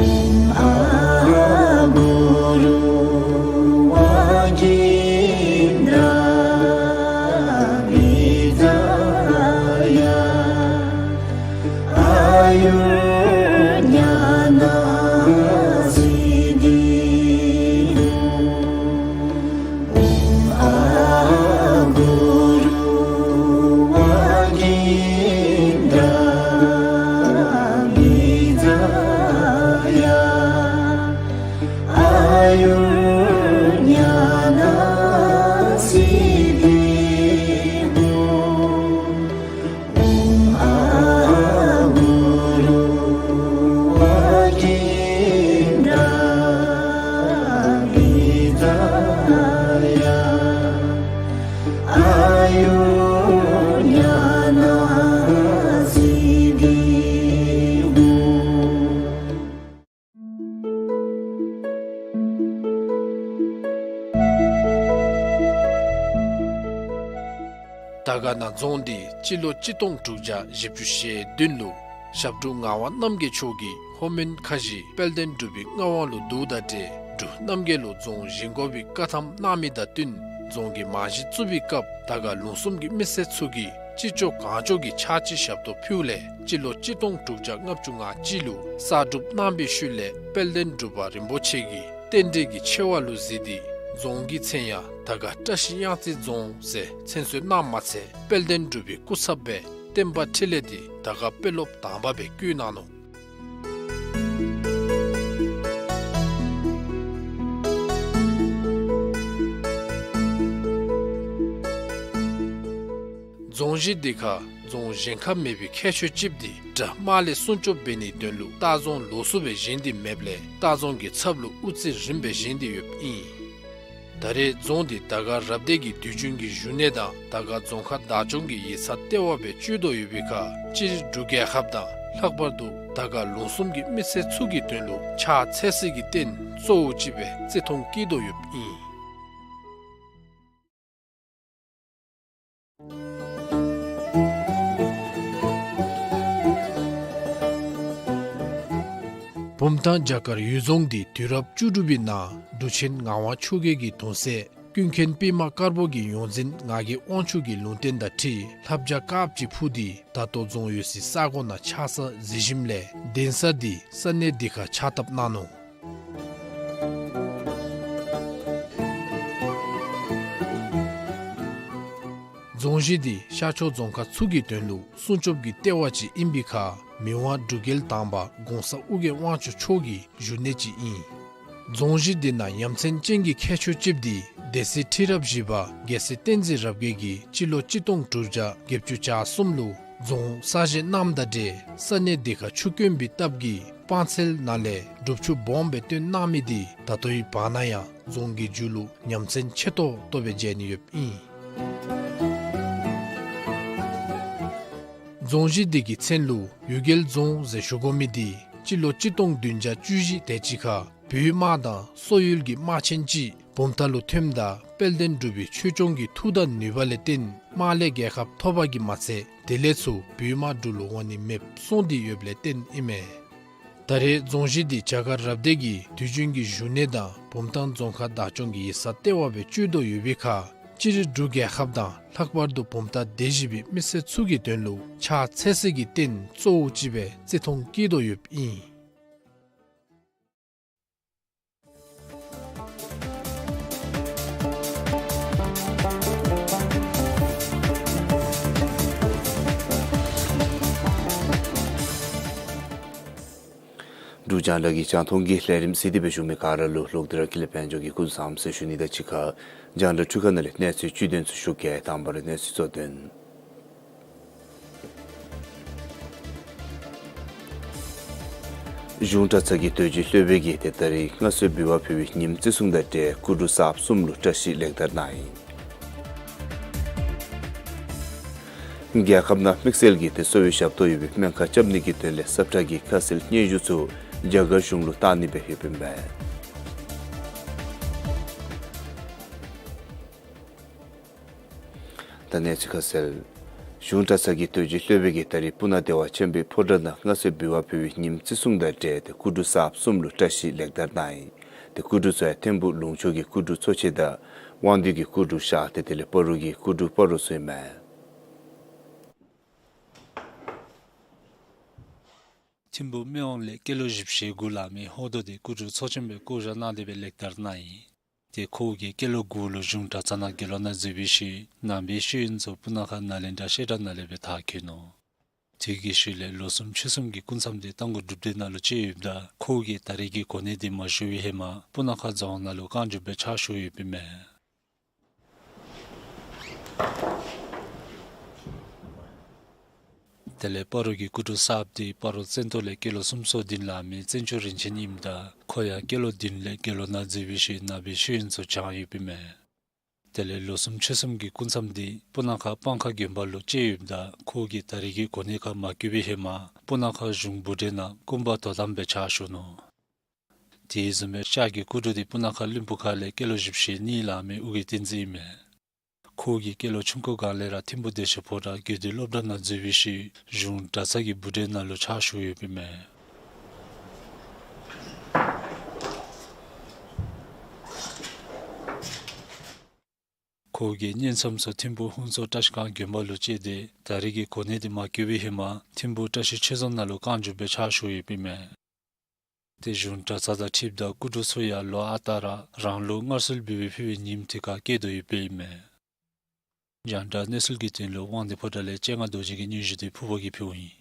ཨོཾ་ཨ་གུ་རུ་ཝཱ་གིནྡྲ་བི་ཛ་ཡ། ཨ་ཡུར་ཉ་ན་སིདྡྷི་ཧཱུྃ། ཨོཾ་ཨ་གུ་རུ་ཝཱ་གིནྡྲ་བི་ཛ་ཡ། ཨ་ཡུར་ཉ་ན་སིདྡྷི་ཧཱུྃ། ཨོཾ་ཨ་གུ་རུ་ཝཱ་གིནྡྲ་བི་ཛ་ཡ། ཨ་ཡུར་ཉ་ན་སིདྡྷི་ཧཱུྃ། དར་དཀར་ན་རྫོང་འདི་སྤྱི་ལོ་གཅིག་སྟོང་དྲུག་བརྒྱ་བཞི་བཅུ་ཞེ་བདུན་ལུ་ཞབས་དྲུང་ངག་དབང་རྣམ་རྒྱལ་མཆོག་གིས་ལྷོ་མོན་ཁ་བཞི་དཔལ་ལྡན་འབྲུག་པའི་མངའ་དབང་ལུ་བསྡུཝ་ད་ཏེ་འབྲུག་རྣམ་རྒྱལ་ལུ་རྫོང་བཞེངས་དགོ་པའི་བཀའ་ཐམ་གནང་མི་དང་བསྟུན་རྫོང་གི་རྨང་གཞི་བཙུགས་པའི་སྐབས་དར་དཀར་ལུང་གསུམ་གྱི་མི་སེར་ཚུ་གིས་ཅི་ལྕོགས་གང་ལྕོགས་ཀྱིས་ཕྱག་ཕྱི་ཞབས་ཏོག་ཕུལཝ་ལས་སྤྱི་ལོ་གཅིག་སྟོང་དྲུག་བརྒྱ་ལྔ་བཅུ་ང་གཅིག་ལུ་གསར་སྒྲུབ་གནང་པའི་ཤུལ་ལས་དཔལ་ལྡན་འབྲུག་པ་རིན་པོ་ཆེ་གིས་རྟེན་འབྲེལ་གྱི་ཆེ་བ་ལུ་གཟིགས་ཏེ་རྫོང་གི་མཚན་ཡང་དར་དཀར་བཀྲ་ཤིས་གཡང་རྩེ་རྫོང་ཟེར་མཚན་གསོལ་གནངམ་མ་ཚད་དཔལ་ལྡན་འབྲུག་པའི་སྐུ་ཚབ་སྦེ་བསྟན་པ་འཕྲིན་ལས་འདི་དར་དཀར་དཔོན་སློབ་དང་པ་སྦེ་བསྐོ་གནང་ནུག། རྫོང་གཞི་འདི་ཁར་རྫོང་བཞེངས་ཁ་མེད་པའི་ཁྱད་ཆོས་ཅིག་འདི་དགྲ་དམག་ལས་སྲུང་སྐྱོབ་འབད་ནིའི་དོན་ལུ་ལྟ་རྫོང་ལོགས་སུ་སྦེ་བཞེངས་ཏེ་མེདཔ་ལས་ལྟ་རྫོང་གི་ཚབ་ལུ་དབུ་རྩེ་རིངམ་སྦེ་བཞེངས་ཏེ་ཡོདཔ་ཨིན། ད་རེས་རྫོང་འདི་དར་དཀར་རབ་སྡེ་གི་དུས་རྒྱུན་གྱི་བཞུགས་གནས་དང་དར་དཀར་རྫོང་ཁག་བདག་སྐྱོང་གི་ཡིག་ཚང་ལྟེ་བ་སྦེ་སྤྱོད་དོ་ཡོད་པའི་ཁར་སྤྱིར་འབྲུག་རྒྱལ་ཁབ་དང་ལྷག་པར་དུ་དར་དཀར་ལུང་གསུམ་གྱི་མི་སེར་ཚུ་གི་དོན་ལུ་ཕྱག་འཚལ་སའི་རྟེན་གཙོ་བོ་ཅིག་སྦེ་བརྩི་མཐོང་བསྐྱེད་དོ་ཡོདཔ་ཨིན། བུམ་ཐང་བྱ་དཀར་གཡུལ་རྫོང་འདི་དུས་རབས་བཅུ་དྲུག་པའི་ནང་འབྲུག་ཆེན་ངག་དབང་ཆོས་རྒྱལ་གྱི་གདུང་སྲས་ཀུན་མཁྱེན་པདྨ་དཀར་པོ་གི་ཡོངས་འཛིན་ངག་གི་དབང་ཕྱུག་གི་ལུང་བསྟན་དང་འཁྲིལ་ལྷ་བྱ་དཀརཔོ་ཅིག་འཕུར་ཏེ་ད་ལྟོ་རྫོང་ཡོད་སའི་ས་གོ་ནང་ཆགས་ས་གཟིགས་ཞིནམ་ལས་གདན་ས་འདི་ས་གནས་འདི་ཁར་ཕྱག་བཏབ་གནང་ནུག། རྫོང་གཞི་འདི་ཤར་ཕྱོགས་རྫོང་ཁག་ཚུ་གི་དོན་ལུ་སྲུང་སྐྱོབ་ཀྱི་ལྟེ་བ་ཅིག་ཨིན་པའི་ཁར་མི་དབང་འབྲུག་རྒྱལ་དང་པ་གོང་ས་ཨོ་རྒྱན་དབང་ཕྱུག་མཆོག་གི་བཞུགས་གནས་ཅིག་ཨིན། རྫོང་གཞི་འདི་ནང་ཡ་མཚན་ཅན་གྱི་ཁྱད་ཆོས་ཅིག་འདི་སྡེ་སྲིད་ཁྲི་རབས་བཞི་པ་རྒྱལ་སྲས་བསྟན་འཛིན་རབ་རྒྱས་ཀྱིས་སྤྱི་ལོ་གཅིག་སྟོང་དྲུག་བརྒྱ་བརྒྱད་ཅུ་གྱ་གསུམ་ལུ་རྫོང་གསར་བཞེངས་གནངམ་དང་འབྲེལ་ས་གནས་འདི་ཁར་ཆུ་དཀོན་པའི་སྟབས་ཀྱིས་ སྤང་ཚལ་ནང་ལས་སྒྲུབ་ཆུ་སྦོམ་སྦེ་བཏོན་གནང་མི་འདི་ད་ལྟོའི་བར་ན་ཡང་རྫོང་གི་རྒྱུད་ལུ་ཉམས་ཚན་ཆེ་ཏོག་ཏོ་སྦེ་མཇལ་ནི་ཡོདཔ་ཨིན། རྫོང་གཞི་འདི་གི་མཚན་ལུ་གཡུལ་རྒྱལ་རྫོང་ཟེར་ཞུ་དགོ་མི་འདི་སྤྱི་ལོ་གཅིག་སྟོང་བདུན་བརྒྱ་བཅུ་བཞི་དེ་ཅིག་ཁར་བོད་དམག་དང་སོག་ཡུལ་གྱི་དམག་ཆེན་ཅིག་བུམ་ཐང་ལུ་ཐོནམ་ད་དཔལ་ལྡན་འབྲུག་པའི་ཆོས་སྐྱོང་གི་མཐུ་དང་ནུས་པ་ལས་བརྟེན་དམག་ལས་རྒྱལ་ཁ་ཐོབ་པ་གིས་མ་ཚད་དེ་ལས་ཚུར་བོད་དམག་འབྲུག་ལུ་འོང་ནི་མེདཔ་སོང་སྟེ་ཡོདཔ་ལས་བརྟེན་ཨིན་མས། ད་རེས་རྫོང་གཞི་འདི་བྱ་དཀར་རབ་སྡེ་གི་དུས་རྒྱུན་གྱི་བཞུགས་གནས་དང་བུམ་ཐང་རྫོང་ཁག་བདག་སྐྱོང་གི་ཡིག་ཚང་ལྟེ་བ་སྦེ་སྤྱོད་དོ་ཡོད་པའི་ཁར་སྤྱིར་འབྲུག་རྒྱལ་ཁབ་དང་ལྷག་པར་དུ་བུམ་ཐང་སྡེ་བཞི་པའི་མི་སེར་ཚུ་གི་དོན་ལུ་ཕྱག་འཚལ་སའི་རྟེན་གཙོ་བོ་ཅིག་སྦེ་བརྩི་མཐོང་བསྐྱེད་དོ་ཡོདཔ་ཨིན། འབྲུག་རྒྱང་བསྒྲགས་ཀྱི་རྒྱང་མཐོང་གི་ལས་རིམ་གཟིགས་ཏེ་སྦེ་བཞུགས་མི་ག་ར་ལུ་ལོག་སྟེ་ར་ཀུན་ལེགས་དཔལ་འབྱོར་གྱིས་སྐུ་གཟུགས་བཟང་ཟེར་ཞུ་ནི་དང་གཅིག་ཁར་རྒྱང་བསྒྲགས་འཕྲུལ་ཁང་ནང་ལས་གནས་ཚུལ་བཅུད་དོན་ཚུ་ཞུ་གེ། དང་པ་ར་གནས་ཚུལ་གཙོ་དོན། གཞུང་གྲྭ་ཚང་གི་དོལ་རྒྱལ་སློབ་དཔོན་གྱིས་ཏེ་ད་རིས་མངའ་གསོལ་འབུལ་བ་ཕུལ་བའི་ཉིནམ་བརྩི་སྲུང་དང་འབྲེལ་སྐུ་འབྲུ་གསརཔ་གསུམ་ལུ་བཀྲ་ཤིས་ལེགས་དར་གནང་ཡི། རྒྱལ་ཁབ་ནང་དམིགས་བསལ་གྱིས་ཏེ་གསོ་བའི་ཞབས་ཏོག་ཡོད་པའི་སྨན་ཁང་རྐྱབ་ནི་གི་དོན་ལས་ས་ཁྲ་གི་ཁ་གསལ་སྙན་ཞུ་ཚུ་རྒྱ་གར་གཞུང་ལུ་བཏང་ནི་སྦེ་ཡོདཔ་ཨིན་པས། ད་གནས་ཚུལ་ཁ་གསལ། གཞུང་གྲྭ་ཚང་གི་དོལ་རྒྱལ་སློབ་དཔོན་གྱིས་ད་རིས་སྤུ་ན་བདེ་བ་ཆེན་པོའི་ཕོ་བྲང་ནང་མངའ་གསོལ་འབུལ་བ་ཕུལ་བའི་ཉིནམ་བརྩི་སྲུང་དང་འབྲེལ་ཏེ་སྐུ་འབྲུ་གསརཔ་གསུམ་ལུ་བཀྲ་ཤིས་ལེགས་དར་གནང་ཡི། ཏེ་སྐུ་འབྲུ་ཚུ་ཡང་ཐིམ་ཕུག་ལུང་ཕྱོགས་ཀྱི་སྐུ་འབྲུ་ཚོ་ཆེན་དང་དབང་འདུས་ཀྱི་སྐུ་འབྲུ་ཤར་ཏེ་དེ་ལས་སྤ་རོ་གི་སྐུ་འབྲུ་སྤ་རོ་ཚུ་ཨིན་མས། ཐིམ་ཕུག་སྨད་ཝང་ལས་སྐྱེས་ལོ་བཞི་བཅུ་ཞེ་དགུ་ལང་མི་ཧོ་རྡོ་འདི་སྐུ་འབྲུ་ཚོ་ཆེན་སྦེ་བསྐོ་བཞག་གནང་སྟེ་སྦེ་ལེགས་དར་གནང་ཡི། ཏེ་ཁོ་གིས་སྐྱེས་ལོ་དགུ་ལུ་གཞུང་གྲྭ་ཚང་ནང་དགེ་སློང་ནང་འཛུལ་བའི་ཤུལ་ནང་པའི་ཤེས་ཡོན་ཚུ་སྤུ་ན་ཁ་ནཱ་ལེནྡྲ་བཤད་གྲྭ་ནང་ལས་སྦེ་མཐར་འཁྱོལ་ནུག། དེ་གི་ཤུལ་ལས་ལོ་གསུམ་ཕྱོགས་གསུམ་གྱི་སྐུ་མཚམས་འདི་རྟ་མགོ་སྒྲུབ་སྡེ་ནང་ལུ་བཅད་ཡོདཔ་ད་ཁོ་གིས་ད་རེས་ཀྱི་གོ་གནས་འདི་མ་ཞུ་བའི་ཧེ་མ་སྤུ་ན་ཁ་རྫོང་ནང་ལུ་རྐང་བཅུག་སྦེ་ཕྱག་ཞུ་ཡོདཔ་ཨིན་མས། དེ་ལས་སྤ་རོ་གི་སྐུ་འབྲུ་གསརཔ་འདི་སྤ་རོ་བཙན་ཏོ་ལས་སྐྱེས་ལོ་སུམ་ཅུ་སོ་བདུན་ལང་མི་བཙན་སྐྱོགས་རིན་ཆེན་ཨིནམ་ད་ཁོ་ཡང་སྐྱེས་ལོ་བདུན་ལས་དགེ་སློང་ནང་འཛུལ་བའི་ཤུལ་ནང་པའི་ཤེས་ཡོན་ཚུ་སྦྱངས་ཡོདཔ་ཨིན་མས། དེ་ལས་ལོ་གསུམ་ཕྱོགས་གསུམ་གྱི་སྐུ་མཚམས་འདི་སྤུ་ན་ཁ་སྤང་ཁ་དགོན་པ་ལུ་བཅད་ཡོདཔ་ད་ཁོ་གིས་ད་རེས་ཀྱི་གོ་གནས་ཁར་མ་བསྐོ་བའི་ཧེ་མ་སྤུ་ན་ཁ་གཞུང་བུ་འདྲེན་ནང་སྐུ་འབག་དོ་དམ་སྦེ་ཕྱག་ཞུ་ནུག། དེ་བཟུམ་སྦེ་ཤར་གྱི་སྐུ་འབྲུ་འདི་སྤུ་ན་ཁ་བློན་པོ་ཁ་ལས་སྐྱེས་ལོ་བཞི་བཅུ་ཞེ་གཉིས་ལང་མི་ཨོ་རྒྱན་བསྟན་འཛིན་ཨིན་མས། ཁོ་གིས་སྐྱེས་ལོ་ཆུང་ཀུ་སྒང་ལས་ར་ཐིམ་ཕུག་བདེ་ཆེན་ཕོ་བྲང་དགེ་འདུན་སློབ་གྲྭ་ནང་འཛུལ་བའི་ཤུལ་གཞུང་གྲྭ་ཚང་གི་བུ་འདྲེན་ནང་ལུ་ཕྱག་ཞུ་ཡོདཔ་ཨིན་མས། ཁོ་གིས་བསྙེན་མཚམས་ཚུ་ཐིམ་ཕུག་ཧུན་སུར་བཀྲ་ཤིས་སྒང་དགོན་པ་ལུ་བཅད་དེ་ད་རེས་ཀྱི་གོ་གནས་འདི་མ་བསྐོ་བའི་ཧེ་མ་ཐིམ་ཕུག་བཀྲ་ཤིས་ཆོས་རྫོང་ནང་ལུ་རྐང་བཅུག་སྦེ་ཕྱག་ཞུ་ཡོདཔ་ཨིན་མས། ཏེ་གཞུང་གྲྭ་ཚང་དང་འཁྲིལཝ་ད་སྐུ་འབྲུ་ཚུ་ཡང་ལོ་ཨ་རྟག་ར་རང་ལུགས་མངའ་གསོལ་འབུལ་བའི་ཕུལ་བའི་ཉིནམ་དེ་ཁར་བསྐྱལ་དོ་ཡོདཔ་ཨིན་མས། རྒྱང་བསྒྲགས་གནས་ཚུལ་གྱི་དོན་ལུ་དབང་འདུས་ཕོ་བྲང་ལས་སྤྱན་སྔ་རྡོ་རྗེ་གི་སྙན་ཞུ་འདི་ཕུར་པ་གིས་ཕུལཝ་ཨིན།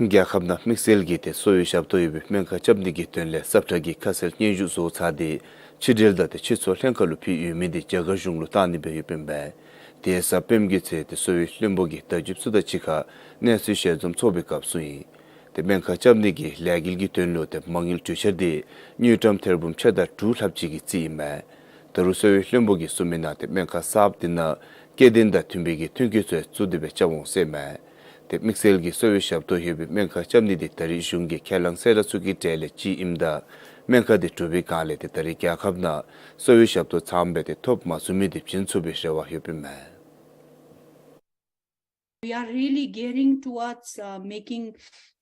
རྒྱལ་ཁབ་ནང་དམིགས་བསལ་གྱིས་ཏེ་གསོ་བའི་ཞབས་ཏོག་ཡོད་པའི་སྨན་ཁང་རྐྱབ་ནི་གི་དོན་ལས་ས་ཁྲ་གི་ཁ་གསལ་སྙན་ཞུ་བཟོ་ཚར་ཏེ་ཕྱི་འབྲེལ་དང་ཏེ་ཕྱི་ཚོགས་ལྷན་ཁག་ལུ་ཕུལ་ཡོད་མི་འདི་རྒྱ་གར་གཞུང་ལུ་བཏང་ནི་སྦེ་ཡོདཔ་ཨིན་པས། དེ་གཟའ་སྤེནམ་གྱི་ཚེ་ཏེ་གསོ་བའི་བློན་པོ་གིས་བརྡ་བརྒྱུདཔ་ཚུ་དང་གཅིག་ཁར་གནས་ཚུལ་ཞལ་འཛོམས་ཚོགས་པའི་སྐབས་གསུངས་ཡི། ཏེ་སྨན་ཁང་རྐྱབ་ནི་གི་ལས་འགུལ་གྱི་དོན་ལུ་ཏེ་མ་དངུལ་གྲོས་འཆར་འདི་དངུལ་ཀྲམ་ཐེར་འབུམ་ཕྱེད་དང་དྲུག་ལྷགཔ་ཅིག་གིས་བརྩིས་ཨིན་མས། ད་རུང་གསོ་བའི་བློན་པོ་གིས་གསུངས་མི་ནང་ཏེ་སྨན་ཁང་གསརཔ་འདི་ནང་སྐྱེ་ལྡན་དང་མཐུན་པའི་གི་ཐོན་སྐྱེད་ཚུ་བཙུགས་ཏེ་སྦེ་རྐྱབ་འོང་ཟེར་ཨིན་མས། ཏེ་དམིགས་བསལ་གྱིས་གསོ་བའི་ཞབས་ཏོག་ཡོད་པའི་སྨན་ཁང་རྐྱབ་ནི་འདི་ད་རེས་གཞུང་གི་ཁས་བླངས་གསལ་བསྒྲགས་ཚུ་གི་གྲས་ལས་གཅིག་ཨིནམ་ད་སྨན་ཁང་འདི་གྲུབ་པའི་སྒང་ལས་ཏེ་ད་རེས་རྒྱལ་ཁབ་ནང་གསོ་བའི་ཞབས་ཏོག་ཚངམ་སྦེ་ཏེ་ཐོབ་མ་ཚུགས་མི་འདི་བྱིན་ཚུགས་པའི་རེ་བ་ཡོདཔ་ཨིན་མས། We are really gearing towards, uh, making,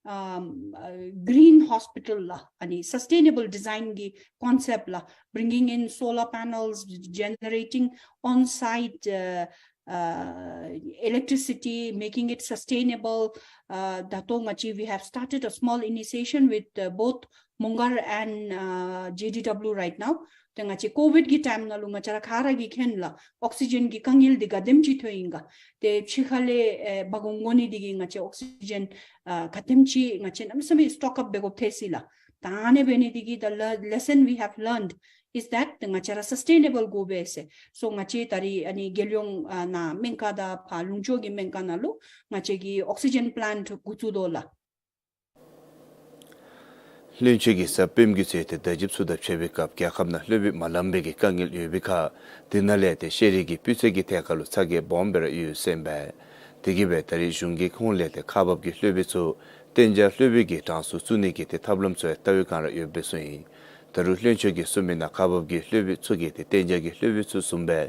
um, uh, green hospital la, ཨ་ནི་sustainable design གི་concept la, bringing in solar panels, generating on-site, uh, uh, electricity, making it sustainable. Uh, ད་ལྟོ་ང་བཅས་we have started a small initiation with, uh, both Mongar and, uh, J D W right now. ཏེ་ང་བཅས་ཀོ་ཝིཌ་གི་ཊའིམ་ནང་ལུ་ང་བཅས་ར་ག་ར་གིས་མཁྱེན་ལགས། ཨོག་སི་ཇེན་གྱི་དཀའ་ངལ་འདི་ག་དེམ་ཅིག་ཐོན་ཡི་ག། ཏེ་ཕྱི་ཁ་ལས་ཨེ་འབག་འོང་དགོ་ནི་འདི་གིས་ང་བཅས་ཨོག་སི་ཇེན་ཨ་ག་དེམ་ཅིག་ང་བཅས་གནམ་མེད་ས་མེད་སི་ཊོག་ཨཔ་འབད་དགོཔ་ཐལ་སྲིད་ལགས། ད་ཨ་ནི་འབད་ནི་འདི་གིས་the le- lesson we have learned is that ང་བཅས་ར་སཱསི་ཊེ་ནེ་བཱལ་དགོ་པས་ཟེར། སོ་ང་བཅས་ད་རིས་ཨ་ནི་རྒྱལ་ཡོངས་ཨ་ནཱ་སྨན་ཁང་དང་ཕར་ལུང་ཕྱོགས་ཀྱི་སྨན་ཁང་ནང་ལུ་ང་བཅས་ཀྱིས་ཨོག་སི་ཇེན་པི་ལེནཊ་འགོ་བཙུགས་དོ་ལགས། བློན་ཆེན་གྱིས་གཟའ་སྤེནམ་གྱི་ཚེ་ཏེ་ཟླ་གཅིག་ཚུ་དང་ཕྱདཔ་སྦེ་སྐབས་རྒྱལ་ཁབ་ནང་ལྷོད་བེ་མ་ལངམ་སྦེ་གི་དཀའ་ངལ་ཡོད་པའི་ཁར་དེ་ནང་ལས་ཏེ་ཤེས་རིག་གི་སྤུས་ཚད་ཀྱི་ཐད་ཁར་ལུ་ཚ་གྱང་སྦོམ་སྦེ་ར་ཡོད་ཟེར་ཨིན་པས། དེ་གིས་སྦེ་ད་རིས་གཞུང་གི་ཁོངས་ལས་ཏེ་ཁག་འབག་གི་ལྷོད་བེ་ཚུ་གཏན་འཇགས་ལྷོད་བེ་གི་གྲངས་སུ་བཙུགས་ནི་གི་ཏེ་ཐབས་ལམ་ཚུ་ཡང་བལྟ་བའི་བསྒང་ར་ཡོདཔ་སྦེ་གསུངས་ཡི། ད་རུང་བློན་ཆེན་གྱིས་གསུངས་མི་ནང་ཁག་འབག་གི་ལྷོད་བེ་ཚུ་གི་ཏེ་གཏན་འཇགས་ཀྱི་ལྷོད་བེ་ཚུ་བཟུམ་སྦེ་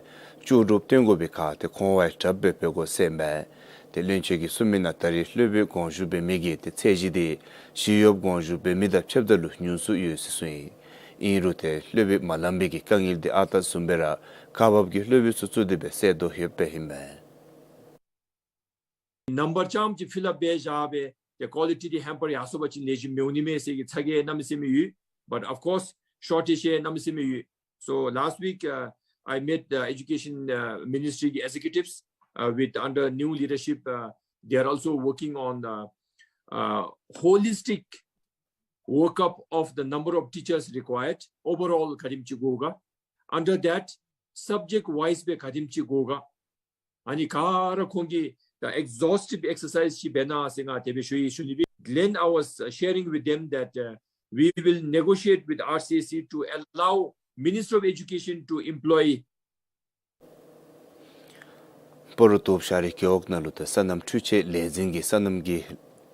ལྕོགས་གྲུབ་སྟོན་དགོ་པའི་ཁར་ཏེ་ཁོང་ཝའི་དྲགཔ་སྦེ་འབད་དགོ་ཟེར་ཨིན་པས། ཏེ་བློན་ཆེན་གྱིས་གསུངས་མི་ནང་ད་རིས་ལྷོད་བེ་དགོངས་ཞུ་འབད་མི་གི་ཏེ་ཚད་གཞི་དེ་ཞི་གཡོགཔ་དགོངས་ཞུ་འབད་མི་དང་ཕྱདཔ་ད་ལུ་ཉུང་སུ་ཡོད་ཟེར་གསུངས་ཡི། ཨིན་རུང་ཏེ་ལྷོད་བེ་མ་ལངམ་སྦེ་གི་དཀའ་ངལ་དེ་ཨ་རྟག་བཟུམ་སྦེ་ར་ཁག་འབག་གི་ལྷོད་བེ་ཚུ་བཙུགས་ཏེ་སྦེ་སེལ་དོ་ཡོདཔ་སྦེ་ཨིན་མས། Number ཙམ་ཅིག་fill up འབད་བཞག་སྦེ་ཏེ་quality དེ་hamper ཡར་སོང་པ་ཅིན་ལེགས་ཤོམ་མི་འོང་ནི་མས་ཟེར་གྱི་ཚ་གྱང་གནམ་མེད་ས་མེད་ཡོད། But of course shortage ཡང་གནམ་མེད་ས་མེད་ཡོད། So last week, uh, I met the education, uh, ministry executives, uh, with under new leadership. Uh, they are also working on the, uh, holistic workup of the number of teachers required, overall ག་དེམ་ཅིག་དགོ་ག། Under that, subject wise སྦེ་ག་དེམ་ཅིག་དགོ་ག། ཨ་ནི་ག་ར་ཁོང་གིས་the exhaustive exercise ཅིག་འབད་གནང་ཟེར་ང་དེ་སྦེ་ཞུ་ཡི་ཞུ་ནི་སྦེ། Then I was, uh, sharing with them that, uh, we will negotiate with R C S E to allow Ministry of Education to employ སྤ་རོ་དོབ་ཤར་རི་རྒེད་འོག་ནང་ལུ་ཏེ་སོ་ནམ་འཕྲུལ་ཆས་ལས་འཛིན་གྱི་སོ་ནམ་གྱི་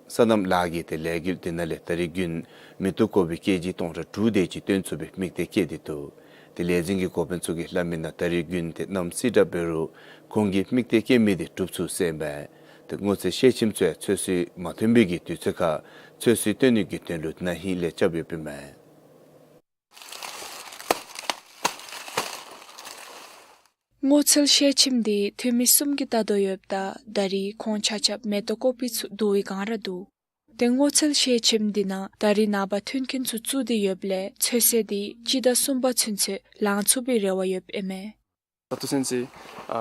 སོ་ནམ་ལཱ་གི་ཏེ་ལས་འགུལ་དེ་ནང་ལས་ད་རིས་དགུན་མེ་ཏོག་ཀོ་པི་ཀེ་ཇི་སྟོང་ཕྲག་དྲུག་དེ་ཅིག་བཏོན་ཚུགས་པའི་དམིགས་གཏད་བསྐྱེད་དེ་འདུག། ཏེ་ལས་འཛིན་གྱི་འགོ་དཔོན་ཚུ་གིས་སླབ་མི་ནང་ད་རིས་དགུན་ཏེ་གནམ་སྲིད་དྲག་འབད་རུང་ཁོང་གིས་དམིགས་གཏད་བསྐྱེད་མི་དེ་འགྲུབ་ཚུགས་ཟེར་ཨིན་པས། ཏེ་སྔོ་ཚལ་ཤེལ་ཆེམ་ཚུ་ཡང་ཚོད་བསྲེ་མ་ཐོན་པའི་གི་དུས་ཚོད་ཁར་ཚོད་བསྲེ་བཏོན་ནི་གི་དོན་ལུ་ན་ཧིང་ལས་རྐྱབ་ཡོདཔ་ཨིན་མས། སྔོ་ཚལ་ཤེལ་ཆེམ་དེ་འཐུས་མི་གསུམ་གྱིས་བལྟ་དོ་ཡོདཔ་ད་ད་རིས་ཁོང་ཆ་ཁྱབ་མེ་ཏོག་ཀོ་པི་ཚུ་བསྡུ་བའི་བསྒང་ར་འདུག། ཏེ་སྔོ་ཚལ་ཤེལ་ཆེམ་དེ་ནང་ད་རིས་ནངས་པ་ཐོན་སྐྱེད་ཚུ་བཙུགས་ཏེ་ཡོདཔ་ལས་ཚོད་བསྲེ་དེ་སྤྱི་ཟླ་གསུམ་པ་ཚུན་ཚོད་ལང་ཚུགས་པའི་རེ་བ་ཡོདཔ་ཨིན་མས། ད་ལྟོ་ཚུན་ཚོད་ཨ་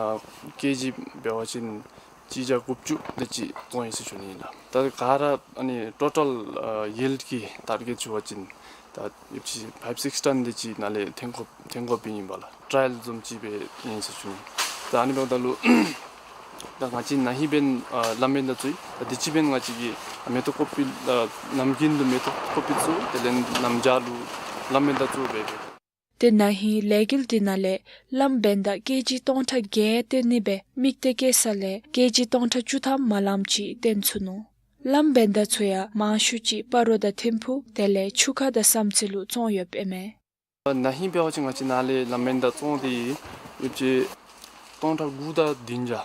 ཀེ་ཇི་འབད་བ་ཅིན་གཅིག་བརྒྱ་དགུ་བཅུ་དེ་ཅིག་བཙོང་ཡི་ཟེར་ཞུ་ནི་ཨིན་ལགས། ད་ག་ར་ཨ་ནི་ཊོ་ཊལ་ཨ་ཡིལཌ་ཀྱི་ཊར་གེཊ་ཞུ་བ་ཅིན་ད་ཡོདཔ་ཅིག་ཕའིབ་སིགསི་ཊཱན་དེ་ཅིག་ནཱ་ལས་ཐོན་དགོ་ཐོན་དགོཔ་ཨིན་པས་ལགས། ཊ་རའི་ལ་བཟུམ་ཅིག་སྦེ་ཨིན་ཟེར་ཞུ་ནི། ད་ཨ་ནི་འབདཝ་ད་ལུ་ད་ང་བཅས་ན་ཧིང་འབདན་ཨ་ལམ་འབདན་ད་ཚུ་ད་དུས་ཅི་འབདན་ང་བཅས་ཀྱིས་མེ་ཏོག་ཀོ་པི་ཨ་ནམ་རྒྱུན་དུ་མེ་ཏོག་ཀོ་པི་ཚུ་དེ་ལས་ནམ་བྱཱར་ལུ་ལམ་འབདན་ད་ཚུ་འབད་འབད། ཏེ་ན་ཧིང་ལས་འགུལ་དེ་ནང་ལས་ལམ་འབདན་ད་ཀེ་ཇི་སྟོང་ཕྲག་བརྒྱད་བཏོན་ནི་སྦེ་དམིགས་གཏད་བསྐྱེད་ས་ལས་ཀེ་ཇི་སྟོང་ཕྲག་བཅུ་ཐམ་མ་ལངམ་ཅིག་བཏོན་ཚུགས་ནུག། ལམ་འབདན་ད་ཚུ་ཡང་མང་ཤོས་ཅིག་སྤ་རོ་དང་ཐིམ་ཕུག་དེ་ལས་ཆུ་ཁ་དང་བསམ་རྩེ་ལུ་བཙོང་ཡོདཔ་ཨིན་མས། ན་ཧིང་འབད་བ་ཅིན་ང་བཅས་ནཱ་ལས་ལམ་འབདན་ད་བཙོང་སྟེ་ཡོདཔ་ཅིག་སྟོང་ཕྲག་དགུ་དང་བདུན་བརྒྱ་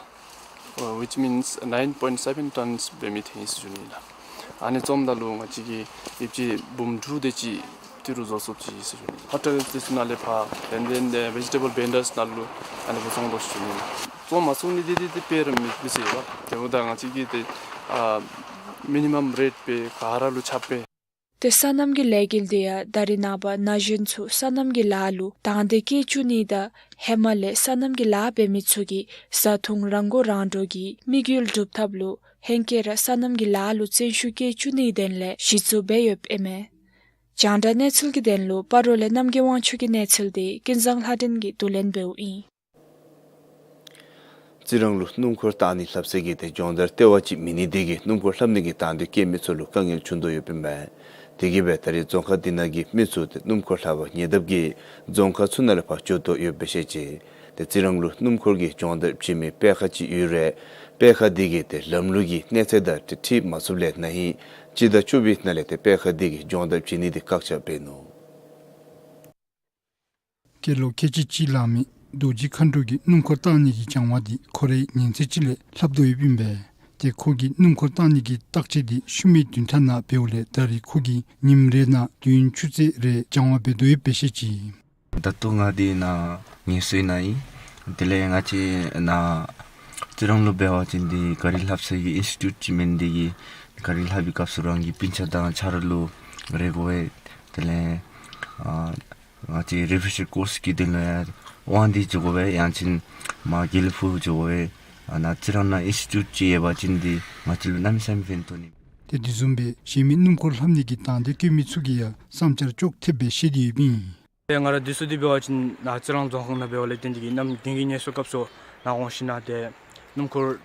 ཨ་which means nine point seven tons འབད་མི་ཐོན་ཡི་ཟེར་ཞུ་ནི་ཨིན་ལགས། ཨ་ནི་བཙོངམ་ད་ལུ་ང་བཅས་ཀྱིས་ཡོདཔ་ཅིག་འབུམ་དྲུག་དེ་ཅིག་ཏི་རུ་བཟོ་ཚུགསཔ་ཅིག་ཨིན་ཟེར་ཞུ་ནི། ཧོ་ཊེལ་དེ་ཚུ་ནང་ལས་ཕར་དེ་ལས་ཨ་ནི་བེ་ཇི་ཊེ་བཱལ་བེན་ཌརསི་ནང་ལུ་ཨ་ནི་འབག་བཙོང་དོ་ཟེར་ཞུ་ནི་ཨིན་ལགས། བཙོང་མ་ཚུགས་ནི་དེ་དེ་དེ་དཔེ་ར་མེད་པས་ཟེར་ལགས། དེ་འབདཝ་ད་ང་བཅས་ཀྱིས་ཏེ་ཨ་མི་ནི་མམ་རེཊ་སྦེ་ག་ར་ལུ་ཁྱབ་སྦེ། ཏེ་སོ་ནམ་གྱི་ལས་འགུལ་དེ་ཡང་ད་རིས་ནངས་པ་ན་གཞོན་ཚུ་སོ་ནམ་གྱི་ལཱ་ལུ་དང་འདོད་བསྐྱེད་བཅུག་ནི་དང་ཧེ་མ་ལས་སོ་ནམ་གྱི་ལཱ་འབད་མི་ཚུ་གིས་བཟའ་འཐུང་རང་མགོ་རང་འདྲོངས་ཀྱི་དམིགས་ཡུལ་སྒྲུབ་ཐབས་ལུ་ཧེང་སྐལ་ར་སོ་ནམ་གྱི་ལཱ་ལུ་བརྩོན་ཤུགས་བསྐྱེད་བཅུག་ནིའི་དོན་ལས་གཞི་བཙུགས་འབད་ཡོདཔ་ཨིན་མས། རྒྱང་བསྒྲགས་གནས་ཚུལ་གྱི་དོན་ལུ་སྤ་རོ་ལས་རྣམ་རྒྱལ་དབང་ཕྱུག་གི་གནས་ཚུལ་དེ་ཀུན་བཟང་ལྷ་སྒྲོན་གྱིས་བསྡུ་ལེན་འབདཝ་ཨིན། རྩི་རང་ལུ་སྣུམ་འཁོར་བཏང་ནི་ལྷབ་ས་གི་ཏེ་སྦྱོང་བརྡར་ལྟེ་བ་ཅིག་མེད་ནི་དེ་གིས་སྣུམ་འཁོར་ལྷབ་ནི་གི་དང་འདོད་བསྐྱེད་མི་ཚུ་ལུ་དཀའ་ངལ་བྱུང་དོ་ཡོདཔ་ཨིན་པས། དེ་གིས་སྦེ་ད་རིས་རྫོང་ཁག་འདི་ནང་གི་མི་ཚུ་ཏེ་སྣུམ་འཁོར་ལྷབ་པར་ཉེ་འདབས་ཀྱི་རྫོང་ཁག་ཚུ་ནང་ལས་ཕར་འགྱོ་དོ་ཡོདཔ་སྦེ་བཤད་ཅི། ཏེ་རྩི་རང་ལུ་སྣུམ་འཁོར་གྱི་སྦྱོང་བརྡར་བྱིན་མི་སྤེལ་ཁང་ཅིག་ཡོད་རུང་སྤེལ་ཁང་དེ་གིས་ཏེ་ལམ་ལུགས་ཀྱི་གནས་ཚད་དང་ཏེ་འཁྲིལ་མ་ཚུགསཔ་ལས་ན་ཧིང་སྤྱི་ཟླ་བཅུ་པའི་ནང་ལས་ཏེ་སྤེལ་ཁང་དེ་གིས་སྦྱོང་བརྡར་བྱིན་ནི་དེ་བཀག་ཆ་འབད་ནུག། སྐྱེས་ལོ་ཁལ་གཅིག་གཅིག་ལང་མི་རྡོ་རྗེ་མཁའ་འགྲོ་གིས་སྣུམ་འཁོར་བཏང་ནི་གི་སྦྱང་བ་འདི་ཁོ་རའི་ཉིན་མཚན་ཅིག་ལས་ལྷབ་དོ་ཡོདཔ་ཨིན་པས། ཏེ་ཁོ་གིས་སྣུམ་འཁོར་བཏང་ནི་གི་བརྟག་དཔྱད་འདི་ཤུལ་མའི་བདུན་ཕྲག་ནང་འབདཝ་ལས་ད་རིས་ཁོ་གིས་ཉིནམ་རེ་ནང་བདུན་ཅུ་ཙམ་རེ་སྦྱང་བ་འབད་དོ་ཡོདཔ་སྦེ་བཤད་ཅི། ད་ལྟོ་ང་འདི་ནཱ་ངལ་གསོའི་ནང་ཨིན། དེ་ལས་ང་བཅས་ནཱ་རྩི་རང་ལུ་འབད་བ་ཅིན་འདི་ག་རི་ལྷབ་ས་གི་ཨིན་སི་ཊི་ཊུཊ་ཅིག་མེན། དེ་གིས་ག་རི་ལྷབ་པའི་སྐབས་སུ་རང་གི་སྤུན་ཆ་དང་ཆ་རོགས་ལུ་རེ་དགོ་པས། དེ་ལས་ཨ་ང་བཅས་རི་ཕེ་ཤར་ཀོརསི་གི་དོན་ལུ་ཡང་དབང་འདུས་འགྱོ་དགོ་པས། ཡང་ཅིན་མར་དགེ་ལེགས་ཕུག་འགྱོ་དགོ་པས། ཨ་ནཱ་རྩི་རང་ནང་ཨིན་སི་ཊི་ཊུཊ་ཅིག་ཡོད་པ་ཅིན་འདི་ང་བཅས་ལུ་གནམ་མེད་ས་མེད་ཕན་ཐོགས་ནི། ཏེ་དེ་བཟུམ་སྦེ་གཞན་མི་སྣུམ་འཁོར་ལྷབ་ནི་གི་དང་འདོད་བསྐྱེད་མི་ཚུ་གིས་ཡང་བསམ་འཆར་ཅོག་འཐདཔ་སྦེ་བཤད་དེ་ཡོདཔ་ཨིན། ཏེ་ང་ར་དུས་ཚོད་འདི་འབད་བ་ཅིན་ནཱ་རྩི་རང་རྫོང་ཁག་ནང་འབདཝ་ལས་བརྟེན་ཏེ་གིས་གནམ་དགུན་གྱི་ངལ་གསོ་སྐབས་སུ་ནཱ་འོང་ཞིནམ་ལས་ཏེ་སྣུམ་འཁོར་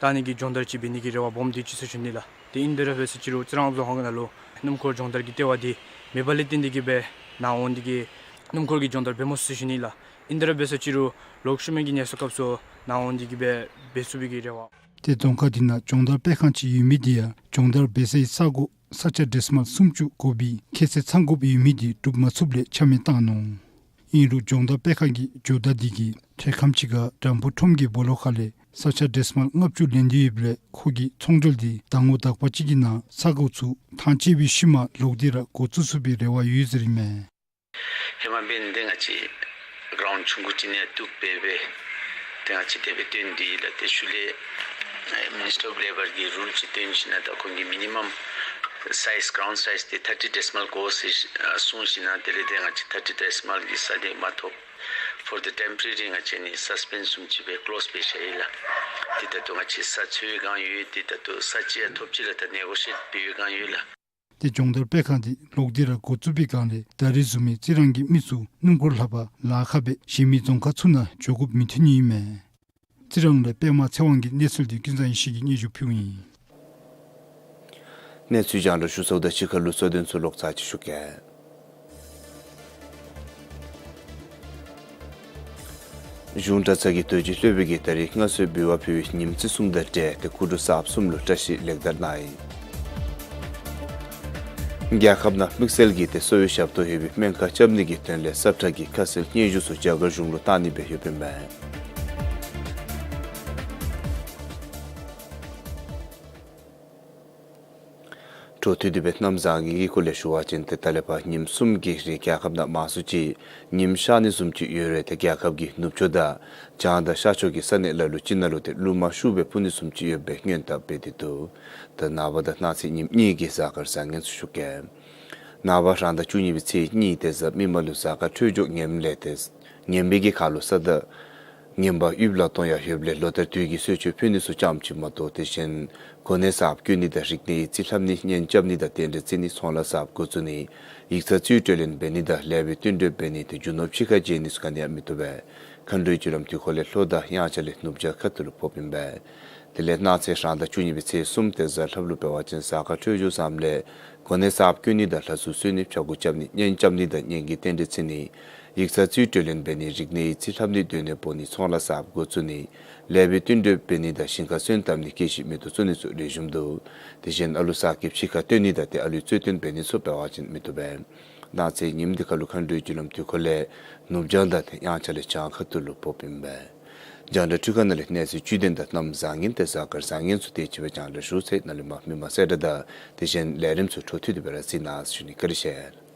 བཏང་ནི་གི་སྦྱོང་བརྡར་ཅིག་འབད་ནི་གི་རེ་བ་སྦོམ་སྡུག་ཅིག་ཚུ་ཞུ་ནི་ལགས། ཏེ་ཨིན་དེ་ར་འབད་ཟེར་ཅི་རུང་རྩི་རང་རྫོང་ཁག་ནང་ལུ་སྣུམ་འཁོར་སྦྱོང་བརྡར་གྱི་ལྟེ་བ་འདི་མེདཔ་ལས་བརྟེན་ཏེ་གིས་སྦེ་ནཱ་འོང་སྟེ་གིས་སྦེ་སྣུམ་འཁོར་གྱི་སྦྱོང་བརྡར་འབད་མ་ཚུགས་ཟེར་ཞུ་ནི་ལགས། ཨིན་དེ་ར་འབད་ཟེར་ཅི་རུང་ལོག་ཤུལ་མའི་གི་གནས་ཚུལ་སྐབས་སུ་ནཱ་འོང་སྟེ་གིས་སྦེ་འབད་ཚུགས་པའི་གི་རེ་བ། ཏེ་རྫོང་ཁག་འདི་ནང་སྦྱོང་བརྡར་སྤེལ་ཁང་ཅིག་ཡོད་མི་འདི་ཡང་སྦྱོང་བརྡར་འབད་སའི་ས་གོ་ས་ཆ་ཌེ་སི་མཱལ་སུམ་ཅུ་དགོ་པའི་ཁྱད་ཚད་ཚང་དགོཔ་ཡོད་མི་འདི་འགྲུབ་མ་ཚུགསཔ་ལས་ཆ་མེད་བཏང་ནུག། ཨིན་རུང་སྦྱོང་བརྡར་སྤེལ་ཁང་གི་ཇོ་བདག་འདི་གིས་ཐོན་ཁམས་ཅིག་ཁར་དམ་ཕུ་ཁྲོམ་གྱི་སྦོ་ལོགས་ཁ་ལས་ས་ཆ་ཌེ་སི་མཱལ་ལྔ་བཅུ་ལེན་ཏེ་ཡོདཔ་ལས་ཁོ་གིས་ཚོང་འབྲེལ་འདི་ཟླ་ངོ་དག་པ་ཅིག་གི་ནང་ས་གོ་ཚུ་ཐང་ཆད་པའི་ཤུལ་མ་ལོག་སྟེ་ར་འགོ་བཙུགས་ཚུགས་པའི་རེ་བ་ཡོད་ཟེར་ཨིན་མས། ཧེ་མ་འབད་ནི་འདི་ང་བཅས་གྲོན་ཆུང་ཀུ་ཅིག་ནང་བཙུགས་སྦེ་འབད་ཏེ་ང་བཅས་དེ་སྦེ་བཏོན་ཏེ་ཡོད་ལགས། ཏེ་ཤུལ་ལས་ཨེ་Ministry of Labour གི་རུལ་ཅིག་བཏོན་ཞིནམ་ད་ཁོང་གིས་མི་ནི་མམ་སའིཛ་གྲའུན་སའིཛ་འདི་ཐར་ཊི་ཌེ་སི་མཱལ་དགོ་ཟེར་ཨ་གསུངས་ཞིནམ་ད་དེ་ལས་ཏེ་ང་བཅས་ཐར་ཊི་ཌེ་སི་མཱལ་གྱི་ས་འདི་མ་ཐོབ། For the temporary ང་བཅས་ནི་སཱས་པེནཌ་བཟུམ་ཅིག་སྦེ་ཀློསི་འབད་བཞག་ཡི་ལགས། ཏེ་ད་ལྟོ་ང་བཅས་ས་འཚོལ་བའི་བསྒང་ཡོད། ཏེ་ད་ལྟོ་ས་ཅིག་ཡང་ཐོབ་ཅི་ལགས། ད་ནེ་གོ་ཤི་ཨེཊ་འབད་བའི་བསྒང་ཡོད་ལགས། ཏེ་སྦྱོང་བརྡར་སྤེལ་ཁང་འདི་ལོག་སྟེ་ར་འགོ་བཙུགས་པའི་བསྒང་ལས་ད་རིས་བཟུམ་མའི་རྩི་རང་གི་མི་ཚུ་སྣུམ་འཁོར་ལྷག་པར་ལཱ་ཁག་སྦེ་གཞན་མི་རྫོང་ཁག་ཚུ་ནང་འགྱོ་དགོཔ་མི་འཐོན་ནི་ཨིན་མས། རྩི་རང་ལས་པདྨ་ཚེ་དབང་གི་གནས་ཚུལ་འདི་ཀུན་བཟང་ཡེ་ཤེས་ཀྱིས་སྙན་ཞུ་ཕུལཝ་ཨིན། གནས་ཚུལ་རྒྱང་བསྒྲགས་ཞུ་ཚརཝ་ད་ཕྱི་ཁ་ལུ་གཙོ་དོན་ཚུ་ལོག་ཚར་ཅིག་ཞུ་གེ། གཞུང་གྲྭ་ཚང་གི་དོལ་གྱི་སློབ་དཔོན་གྱིས་ད་རིས་མངའ་གསོལ་འབུལ་བ་ཕུལ་བའི་ཉིནམ་བརྩི་སྲུང་དང་འབྲེལ་ཏེ་སྐུ་དྲུང་གསརཔ་གསུམ་ལུ་བཀྲ་ཤིས་ལེགས་དར་གནང་ཡི། རྒྱལ་ཁབ་ནང་དམིགས་བསལ་གྱིས་ཏེ་གསོ་བའི་ཞབས་ཏོག་ཡོད་པའི་སྨན་ཁང་རྐྱབ་ནི་གི་དོན་ལས་ས་ཁྲ་གི་ཁ་གསལ་སྙན་ཞུ་ཚུ་རྒྱ་གར་གཞུང་ལུ་བཏང་ནི་སྦེ་ཡོདཔ་ཨིན་མས། འཕྲོ་མཐུད་དེ་སྦེ་གནམ་བཟང་ངན་གྱི་སྐོར་ལས་ཞུ་བ་ཅིན་ཏེ་ད་ལས་ཕར་ཉིནམ་གསུམ་གྱི་རིང་རྒྱལ་ཁབ་ནང་མང་སུ་ཅིག་ཉིམ་ཤར་ནི་བཟུམ་ཅིག་ཡོད་རུང་ཏེ་རྒྱལ་ཁབ་ཀྱི་ནུབ་ཕྱོགས་དང་བྱང་དང་ཤར་ཕྱོགས་ཀྱི་ས་གནས་ལ་ལུ་ཅིག་ནང་ལུ་ཏེ་རླུང་མ་ཤུགས་སྦེ་འཕུ་ནི་བཟུམ་ཅིག་ཡོད་པའི་སྔོན་བརྡ་འབད་དེ་འདུག། ད་ནངས་པ་དང་གནངས་ཚེ་ཉིནམ་གཉིས་ཀྱི་གཟའ་སྐར་བཟང་ངན་ཚུ་ཞུ་གེ། ནངས་པ་རང་ཟླ་བཅུ་གཉིས་པའི་ཚེས་གཉིས་ཏེ་གཟའ་མིག་དམར་ལུ་གཟའ་སྐར་འཕྲོད་སྦྱོར་ངནམ་ལས་ཏེ་ངན་པའི་གི་ཁར་ལུ་ས་དང་ངན་པ་ཡུདཔ་ལ་ལྟོང་ཡང་ཡོདཔ་ལས་ལོ་ལྟར་དུས་ཀྱི་གསོལ་མཆོད་ཕུལ་ནི་ཚུ་ཙམ་ཅིག་མ་གཏོགས་དེ་བཞིན་གོ་གནས་གསརཔ་བསྐོ་ནི་དང་རིག་གནས་ཡིག་རྩིས་ལྷབ་ནི་གཉེན་རྐྱབ་ནི་དང་རྟེན་འབྲེལ་བརྩི་ནི་ཚོང་ལཱ་གསརཔ་འགོ་བཙུགས་ནི་ཡིག་ཚང་རྩིས་སྤྲོད་ལེན་འབད་ནི་དང་ལེགས་པའི་བསྟུན་གྲོས་འབད་ནི་དེ་རྒྱུ་ནོར་ཕྱི་ཁར་བརྗེ་ནི་ཚུ་ག་ནི་ཡང་མི་བཏུབ་པས། མཁའ་འགྲོའི་རྒྱུ་ལམ་དུས་འཁོར་ལས་ལྷོ་དང་དབྱངས་འཆར་ལས་ནུབ་བྱང་ཁ་ཐུག་ལུ་ཕོགཔ་ཨིན་པས། དེ་ལས་གནངས་ཚེ་རང་ཟླ་བཅུ་གཉིས་པའི་ཚེས་གསུམ་ཏེ་གཟའ་ལྷགཔ་ལུ་འབད་བ་ཅིན་གཟའ་སྐར་འཕྲོད་སྦྱོར་བཟངམ་ལས་གོ་གནས་གསརཔ་བསྐོ་ནི་དང་ལྷ་གཟུགས་གསོལ་ནི་ཕྱྭ་འགུགས་རྐྱབ་ནི་གཉེན་རྐྱབ་ནི་དང་གཉེན་གྱི་རྟེན་འབྲེལ་བརྩི་ནི་ཡིག་ཚང་རྩིས་སྤྲོད་ལེན་འབད་ནི་རིག་གནས་ཡིག་རྩིས་ལྷབ་ནི་སྡོད་གནས་སྤོ་ནི་ཚོང་ལཱ་གསརཔ་འགོ་བཙུགས་ནི་ལེགས་པའི་བསྟུན་གྲོས་འབད་ནི་དང་ཞིང་ཁར་སོན་བཏབ་ནི་སྐྱེད་ཤིང་མེ་ཏོག་བཙུགས་ནི་ཚུ་ལེགས་ཤོམ་འདུག། དེ་བཞིན་ཨ་ལུ་ས་ཀྱི་ཕྱི་ཁར་བཏོན་ནི་དང་ཏེ་ཨ་ལུའི་རྩོལ་བཏོན་འབད་ནི་ཚུ་འབད་བ་ཅིན་མི་བཏུབ་པས། གནངས་ཚེ་ཉིནམ་འདི་ཁར་ལུ་མཁའ་འགྲོའི་རྒྱུ་ལམ་དུས་འཁོར་ལས་ནུབ་བྱང་དང་ཏེ་དབྱངས་འཆར་ལས་བྱང་ཁ་ཐུག་ལུ་ཕོགཔ་ཨིན་པས། རྒྱང་བསྒྲགས་འཕྲུལ་ཁང་ནང་ལས་གནས་ཚུལ་བཅུད་ལྡན་དང་གནམ་བཟང་ངན་ཏེ་གཟའ་སྐར་བཟང་ངན་ཚུ་དེ་ཅིག་སྦེ་རྒྱང་བསྒྲགས་ཞུ་ཚར་ཡི། ནཱ་ལས་མར་མི་མང་གསལ་བསྒྲགས་དང་དེ་བཞིན་ལས་རིམ་ཚུ་འཕྲོ་མཐུད་དེ་སྦེ་ར་གཟིགས་གནང་ཟེར་ཞུ་ནི། བཀའ་དྲིན་ཆེ།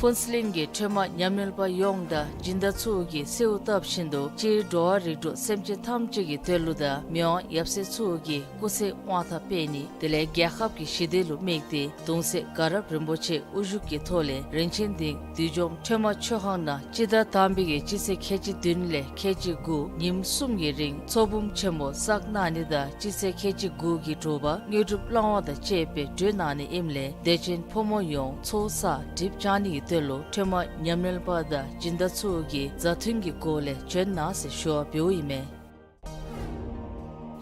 ཕུན་ཚོགས་གླིང་གི་ཁྲོས་མ་ཉམས་ལེན་པ་ཡོངས་དང་སྦྱིན་བདག་ཚུ་གིས་གསོལཝ་བཏབ་བཞིན་དུ་སྤྱིར་འགྲོ་བ་རིགས་དྲུག་སེམས་ཅན་ཐམས་ཅད་ཀྱི་དོན་ལུ་དང་མི་དབང་ཡབ་སྲས་ཚུ་གི་སྐུ་ཚེ་དབང་ཐང་སྤེལ་ནི་དེ་ལས་རྒྱལ་ཁབ་ཀྱི་ཞི་བདེ་ལུ་དམིགས་ཏེ་གདུང་སྲས་དགའ་རབ་རིན་པོ་ཆེ་དབུ་བཞུགས་ཀྱི་ཐོག་ལས་རིན་ཆེན་གླིང་བདུད་འཇོམས་ཁྲོས་མ་མཆོད་ཁང་ནང་སྤྱི་ཟླ་དང་པའི་གི་སྤྱི་ཚེས་ཁལ་གཅིག་བདུན་ལས་ཁལ་གཅིག་དགུ་ཉིནམ་གསུམ་གྱི་རིང་ཚོགས་འབུམ་ཆེན་མོ་བསགས་གནང་ནི་དང་སྤྱི་ཚེས་ཁལ་གཅིག་དགུ་གི་དྲོ་པ་དངོས་གྲུབ་བླང་བ་དང་བཅས་པའི་གྲོལ་གནང་ནི་ཨིནམ་ལས་དད་ཅན་ཕོ་མོ་ཡོངས་ཚོགས་བསགས་སྒྲིབ་སྦྱང་ནི་གི་དོན་ལུ་ཁྲོས་མ་ཉམས་ལེན་པ་དང་སྦྱིན་བདག་ཚུ་གིས་མཛའ་མཐུན་གྱི་སྒོ་ལས་བྱོན་གནང་ཟེར་ཞུ་བ་འབདཝ་ཨིན་མས།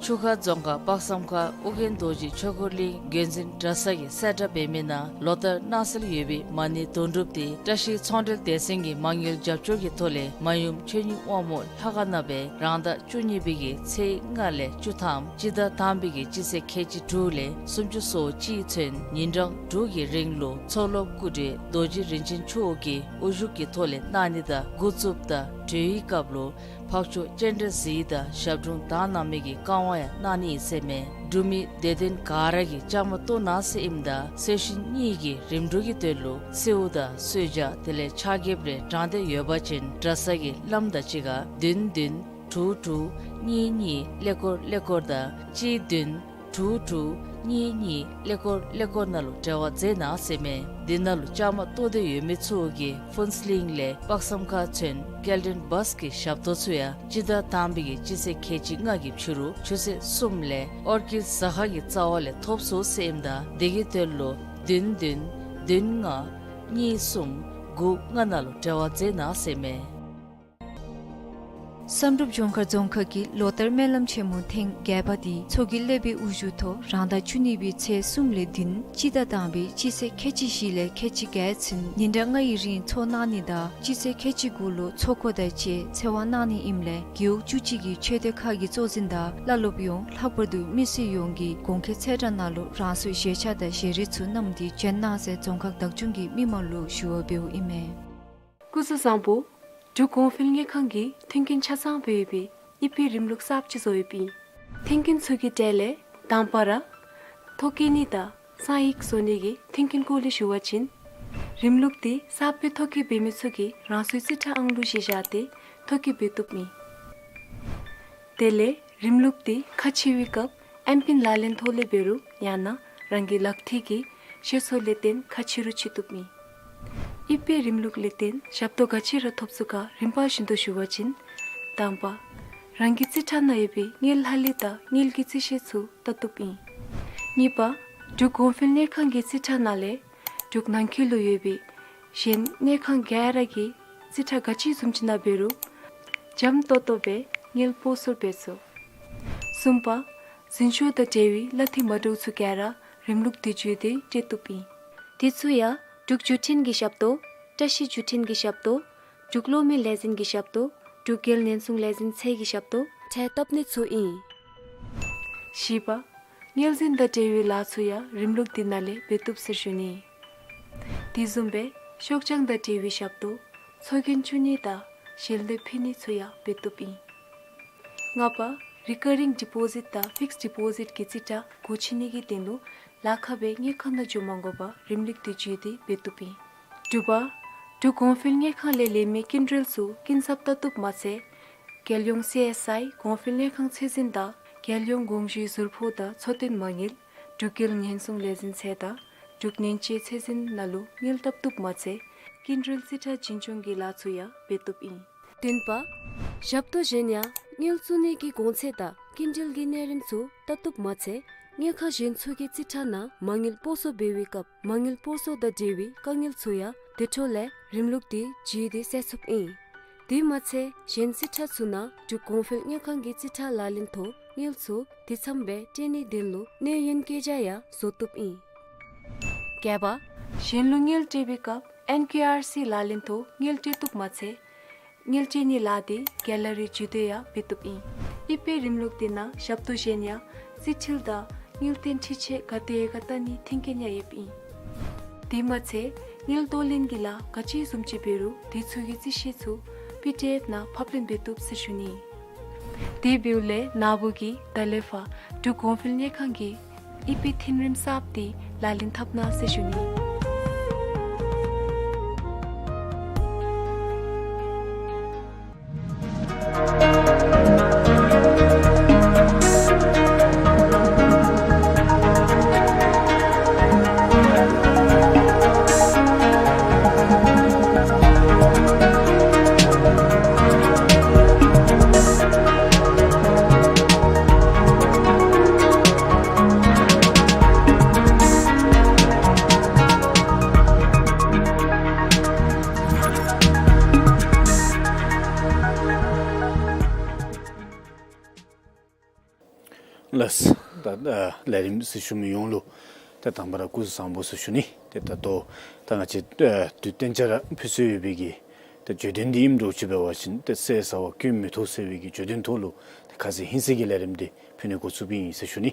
ཆུ་ཁ་རྫོང་ཁག་དཔག་བསམ་ཁ་ཨོ་རྒྱན་རྡོ་རྗེ་ཆོས་འཁོར་གླིང་མགོན་འཛིན་གྲྭ་ཚང་གིས་གསལ་བསྒྲགས་འབད་མི་ནང་ལོ་ལྟར་གནང་སྲོལ་ཡོད་པའི་མ་ཎི་དོན་གྲུབ་དེ་བཀྲ་ཤིས་ཚོང་འབྲེལ་སྡེ་ཚན་གྱི་མ་དངུལ་རྒྱབ་སྐྱོར་གྱི་ཐོག་ལས་མ་ཡུམ་ཆོས་ཉིད་དབང་མོ་ལྷ་ཁང་ནང་སྦེ་རང་ཟླ་བཅུ་གཉིས་པའི་གི་ཚེས་ལྔ་ལས་བཅུ་ཐམ་སྤྱི་ཟླ་དང་པའི་གི་སྤྱི་ཚེས་ཁལ་གཅིག་དྲུག་ལས་སུམ་ཅུ་སོ་གཅིག་ཚུན་ཉིན་གྲངས་དྲུག་གི་རིང་ལུ་མཚོ་ལྷོ་སྐུ་བགྲེས་རྡོ་རྗེ་རིན་ཆེན་མཆོག་གི་དབུ་བཞུགས་ཀྱི་ཐོག་ལས་གནང་ནི་དང་འགོ་བཙུགསཔ་ད་གྲོལ་བའི་སྐབས་ལུ་འཕགས་མཆོག་སྤྱན་རས་གཟིགས་དང་ཞབས་དྲུང་དག་སྣང་མའི་གི་བཀའ་དབང་ཡང་གནང་ནི་ཨིན་ཟེར་མས། འབྲུག་མི་དད་ལྡན་ག་ར་གིས་བཅའ་མར་གཏོགས་གནང་ཟེར་ཨིནམ་ད་གསོལ་ཞིང་སྙིང་གི་རིམ་གྲོ་གི་དོན་ལུ་གསོལཝ་དང་གསོལ་ཇ་དེ་ལས་ཕྱག་འགྱེད་རེ་དྲང་སྟེ་ཡོད་པ་ཅིན་གྲྭ་ཚང་གི་བླམ་དང་གཅིག་ཁར་བདུན་བདུན་དྲུག་དྲུག་གཉིས་གཉིས་ཀླད་ཀོར་ཀླད་ཀོར་དང་གཅིག་བདུན་དྲུག་དྲུག་གཉིས་གཉིས་ཀླད་ཀོར་ཀླད་ཀོར་ནང་ལུ་འབྲེལ་བ་མཛད་གནང་ཟེར་མས། འདི་ནང་ལུ་བཅའ་མར་གཏོགས་ཏེ་ཡོད་མི་ཚུ་གིས་ཕུན་ཚོགས་གླིང་ལས་དཔག་བསམ་ཁ་ཚུན་སྐྱེལ་འདྲེན་བཱས་ཀྱི་ཞབས་ཏོག་ཚུ་ཡང་སྤྱི་ཟླ་དང་པའི་གི་སྤྱི་ཚེས་ཁལ་གཅིག་ལྔ་གི་ཕྱི་རུ་ཆུ་ཚོད་གསུམ་ལས་ཨོར་ཀིཌ་ཟ་ཁང་གི་རྩ་བ་ལས་ཐོབ་ཚུགས་ཟེར་ཨིནམ་ད་དེ་གི་དོན་ལུ་བདུན་བདུན་བདུན་ལྔ་གཉིས་གསུམ་དགུ་ལྔ་ནང་ལུ་འབྲེལ་བ་མཛད་གནང་ཟེར་མས། བསམ་གྲུབ་ལྗོངས་མཁར་རྫོང་ཁག་གི་ལོ་ལྟར་སྨོན་ལམ་ཆེན་མོ་ཐེངས་བརྒྱད་པ་འདི་མཚོ་རྒྱལ་བློན་པོའི་དབུ་བཞུགས་ཐོག་རང་ཟླ་བཅུ་གཉིས་པའི་ཚེས་གསུམ་ལས་བདུན་སྤྱི་ཟླ་དང་པའི་སྤྱི་ཚེས་ཁལ་གཅིག་བཞི་ལས་ཁལ་གཅིག་བརྒྱད་ཚུན་ཉིན་གྲངས་ལྔ་ཡི་རིང་འཚོགས་གནང་ནི་དང་སྤྱི་ཚེས་ཁལ་གཅིག་དགུ་ལུ་ཚོགས་འཁོར་དང་བཅས་ཚེ་དབང་གནང་ནི་ཨིནམ་ལས་རྒེད་འོག་བཅུ་གཅིག་གི་ཆོས་སྡེ་ཁག་གི་གཙོ་འཛིན་དང་བླ་སློབ་ཡོངས་ལྷག་པར་དུ་མི་སེར་ཡོངས་ཀྱིས་གོང་འཁོད་ཚེས་གྲངས་ནང་ལུ་རང་སོའི་བཞེས་ཆ་དང་བཞེས་རིས་ཚུ་བསྣམས་ཏེ་བྱོན་གནང་ཟེར་རྫོང་ཁག་བདག་སྐྱོང་གིས་མི་མང་ལུ་ཞུ་བ་འབདཝ་ཨིན་མས། སྐུ་གཟུགས་བཟང་པོ། འབྲུག་གོང་འཕེལ་དངུལ་ཁང་གིས་མཐུན་རྐྱེན་ཆ་ཚང་སྦེ་ཡོད་པའི་ཨི་པེ་རིམ་ལུགས་གསརཔ་ཅིག་བཟོ་ཡོདཔ་ཨིན། མཐུན་རྐྱེན་ཚུ་གི་གྲས་ལས་དང་པ་ར་ཐོ་བཀོད་ནི་དང་གསང་ཡིག་བཟོ་ནི་གི་མཐུན་རྐྱེན་སྐོར་ལས་ཞུ་བ་ཅིན་རིམ་ལུགས་འདི་གསརཔ་སྦེ་ཐོ་བཀོད་འབད་མི་ཚུ་གིས་རང་སོའི་རྩིས་ཁྲ་ཨང་གླུ་གཞི་བཞག་སྟེ་ཐོ་བཀོད་འབད་བཏུབ་ཨིན། དེ་ལས་རིམ་ལུགས་འདི་ཁ་ཕྱེ་བའི་སྐབས་ཨེམ་པིན་ལག་ལེན་ཐོག་ལས་འབད་རུང་ཡང་ན་རང་གི་ལག་ཐིག་གི་ཤེས་ཚད་ལས་བརྟེན་ཁ་ཕྱེ་རུང་ཕྱེ་བཏུབ་ཨིན། ཨི་པེ་རིམ་ལུགས་ལས་བརྟེན་ཞབས་ཏོག་ག་ཅི་ར་ཐོབ་ཚུགས་ག་རིམ་པ་བཞིན་དུ་ཞུ་བ་ཅིན་དང་པ་རང་གི་རྩིས་ཁྲ་ནང་ཡོད་པའི་དངུལ་ལྷག་ལུས་དང་དངུལ་གྱི་རྩིས་བཤེར་ཚུ་བལྟ་བཏུབ་ཨིན། གཉིས་པ་འབྲུག་གོང་འཕེལ་དངུལ་ཁང་གི་རྩིས་ཁྲ་ནང་ལས་འབྲུག་ནང་འཁོད་ལུ་ཡོད་པའི་གཞན་དངུལ་ཁང་ག་ར་གི་རྩིས་ཁྲ་ག་ཅི་བཟུམ་ཅིག་ནང་འབད་རུང་འཇམ་ཏོང་ཏོ་སྦེ་དངུལ་སྤོ་སོར་འབད་ཚུགས། གསུམ་པ་འཛིན་སྐྱོང་དང་འབྲེལ་བའི་གླ་འཐུས་མ་འདྲཝ་ཚུ་ག་ར་རིམ་ལུགས་འདི་བརྒྱུད་དེ་སྤྲོད་བཏུབ་ཨིན། དེ་ཚུ་ཡང་འབྲུག་བརྒྱུད་འཕྲིན་གྱི་ཞབས་ཏོག་བཀྲ་ཤིས་བརྒྱུད་འཕྲིན་གྱི་ཞབས་ཏོག་འབྲུག་གློག་མེ་ལས་འཛིན་གྱི་ཞབས་ཏོག་འབྲུག་རྒྱལ་ཉེན་སྲུང་ལས་འཛིན་ཚད་ཀྱི་ཞབས་ཏོག་འཕྲལ་བཏབ་ནི་ཚུ་ཨིན། བཞི་པ་དངུལ་འཛིན་དང་འབྲེལ་བའི་ལཱ་ཚུ་ཡང་རིམ་ལུགས་འདི་ནང་ལས་འབད་བཏུབ་ཟེར་ཞུ་ནི། དེ་བཟུམ་སྦེ་ཤོག་བྱང་དང་འབྲེལ་བའི་ཞབས་ཏོག་ཚོགས་རྒྱན་བཙུགས་ནི་དང་ཞལ་འདེབས་ཕུལ་ནི་ཚུ་ཡང་འབད་བཏུབ་ཨིན། ལྔ་པ་རི་ཀར་རིང་ཌི་པོ་ཟིཊ་དང་ཕིགསཌ་ཌི་པོ་ཟིཊ་གི་རྩིས་ཁྲ་སྒོ་ཕྱེ་ནི་གི་དོན་ལུ་ལཱ་ཁག་སྦེ་དངུལ་ཁང་ནང་འགྱོ་མ་དགོ་པར་རིམ་ལུགས་འདི་བརྒྱུད་དེ་འབད་བཏུབ་ཨིན། དྲུག་པ་འབྲུག་གོང་འཕེལ་དངུལ་ཁང་ལས་ལེན་མི་སྐྱིན་འགྲུལ་ཚུ་སྐྱིན་ཚབ་བལྟ་བཏུབ་མ་ཚད་རྒྱལ་ཡོངས་སི་ཨེསི་ཨའི་གོང་འཕེལ་དངུལ་ཁང་ཚད་འཛིན་དང་རྒྱལ་ཡོངས་དགོངས་ཞུའི་ཟུར་ཕོགས་དང་འཚོ་རྟེན་མ་དངུལ་འབྲུག་རྒྱལ་ཉེན་སྲུང་ལས་འཛིན་ཚད་དང་འབྲུག་ཉེན་བཅོལ་ཚད་འཛིན་ནང་ལུ་དངུལ་བཏབ་བཏུབ་མ་ཚད་སྐྱིན་འགྲུལ་རྩིས་ཁྲ་བྱིན་ཆུང་གི་ལཱ་ཚུ་ཡང་འབད་བཏུབ་ཨིན། བདུན་པ་ཞབས་ཏོག་གཞན་ཡང་དངུལ་བཙུགས་ནི་གི་གོང་ཚད་དང་སྐྱིན་འགྲུལ་གྱི་གནས་རིམ་ཚུ་བལྟ་བཏུབ་མ་ཚད་དངུལ་ཁང་གཞན་ཚུ་གི་རྩིས་ཁྲ་ནང་མ་དངུལ་སྤོ་སོར་འབད་བའི་སྐབས་མ་དངུལ་སྤོ་སོར་དང་འབྲེལ་བའི་དཀའ་ངལ་ཚུ་ཡང་དེ་འཕྲོ་ལས་རིམ་ལུགས་འདི་བརྒྱུད་དེ་སེལ་ཚུགསཔ་ཨིན། དེ་མ་ཚད་གཞན་རྩིས་ཁྲ་ཚུ་ནང་འབྲུག་གོང་འཕེལ་དངུལ་ཁང་གི་རྩིས་ཁྲ་ལག་ལེན་ཐོག་དངུལ་ཚུ་དེ་ཚམ་སྦེ་སྤྲོད་ནིའི་དོན་ལུ་གནས་ཡུན་བཀོད་རྒྱ་ཡང་བཟོ་བཏུབ་ཨིན། བརྒྱད་པ་གཞན་ལུ་དངུལ་སྤྲོད་པའི་སྐབས་ཨེན་ཀེ་ཨར་སི་ལག་ལེན་ཐོག་དངུལ་སྤྲོད་བཏུབ་མ་ཚད་དངུལ་སྤྲོད་ནིའི་ལཱ་འདི་ག་ལ་རེ་བརྒྱུད་དེ་ཡང་འབད་བཏུབ་ཨིན། ཨི་པེ་རིམ་ལུགས་འདི་ནང་ཞབས་ཏོག་གཞན་ཡང་རྩིས་འཕྲུལ་དང་དངུལ་རྟེན་འཕྲུལ་ཆས་ག་དེ་ཡོད་ག་བལྟ་ནིའི་མཐུན་རྐྱེན་ཡང་ཡོདཔ་ཨིན། དེ་མ་ཚད་དངུལ་གཏོར་ལེན་གྱི་ལཱ་ག་ཅི་བཟུམ་ཅིག་འབད་རུང་དེ་ཚུ་གི་རྩིས་བཤེར་ཚུ་པི་ཌི་ཨེཕ་ནང་ཕབ་ལེན་འབད་བཏུབ་ཟེར་ཞུ་ནི། དེ་འབདཝ་ལས་ནཱ་བུ་གིས་ད་ལས་ཕར་འབྲུག་གོང་འཕེལ་དངུལ་ཁང་གི་ཨི་པེ་འཐུས་རིམ་གསརཔ་འདི་ལག་ལེན་འཐབ་གནང་ཟེར་ཞུ་ནི། ད་ལས་རིམ་གཟིགས་ཞུ་མི་ཡོངས་ལུ་ད་དང་པ་ར་སྐུ་གཟུགས་བཟང་པོ་ཟེར་ཞུ་ནི། ཏེ་ད་ལྟོ་ད་ང་བཅས་དུས་སྟོན་ཆ་ར་ཕུལ་སྲོལ་ཡོད་པའི་གི་ད་བརྗོད་དོན་འདི་ཨིནམ་འདྲཝ་ཅིག་འབད་བ་ཅིན་ཏེ་བསད་ཟ་བ་སྐྱོན་མི་ཐོགས་ཟེར་བའི་གི་བརྗོད་དོན་ཐོག་ལུ་ད་ཁ་ཟས་ཧིང་ཚད་ཀྱི་ལས་རིམ་འདི་ཕུལ་ནི་འགོ་བཙུགསཔ་ཨིན་ཟེར་ཞུ་ནི།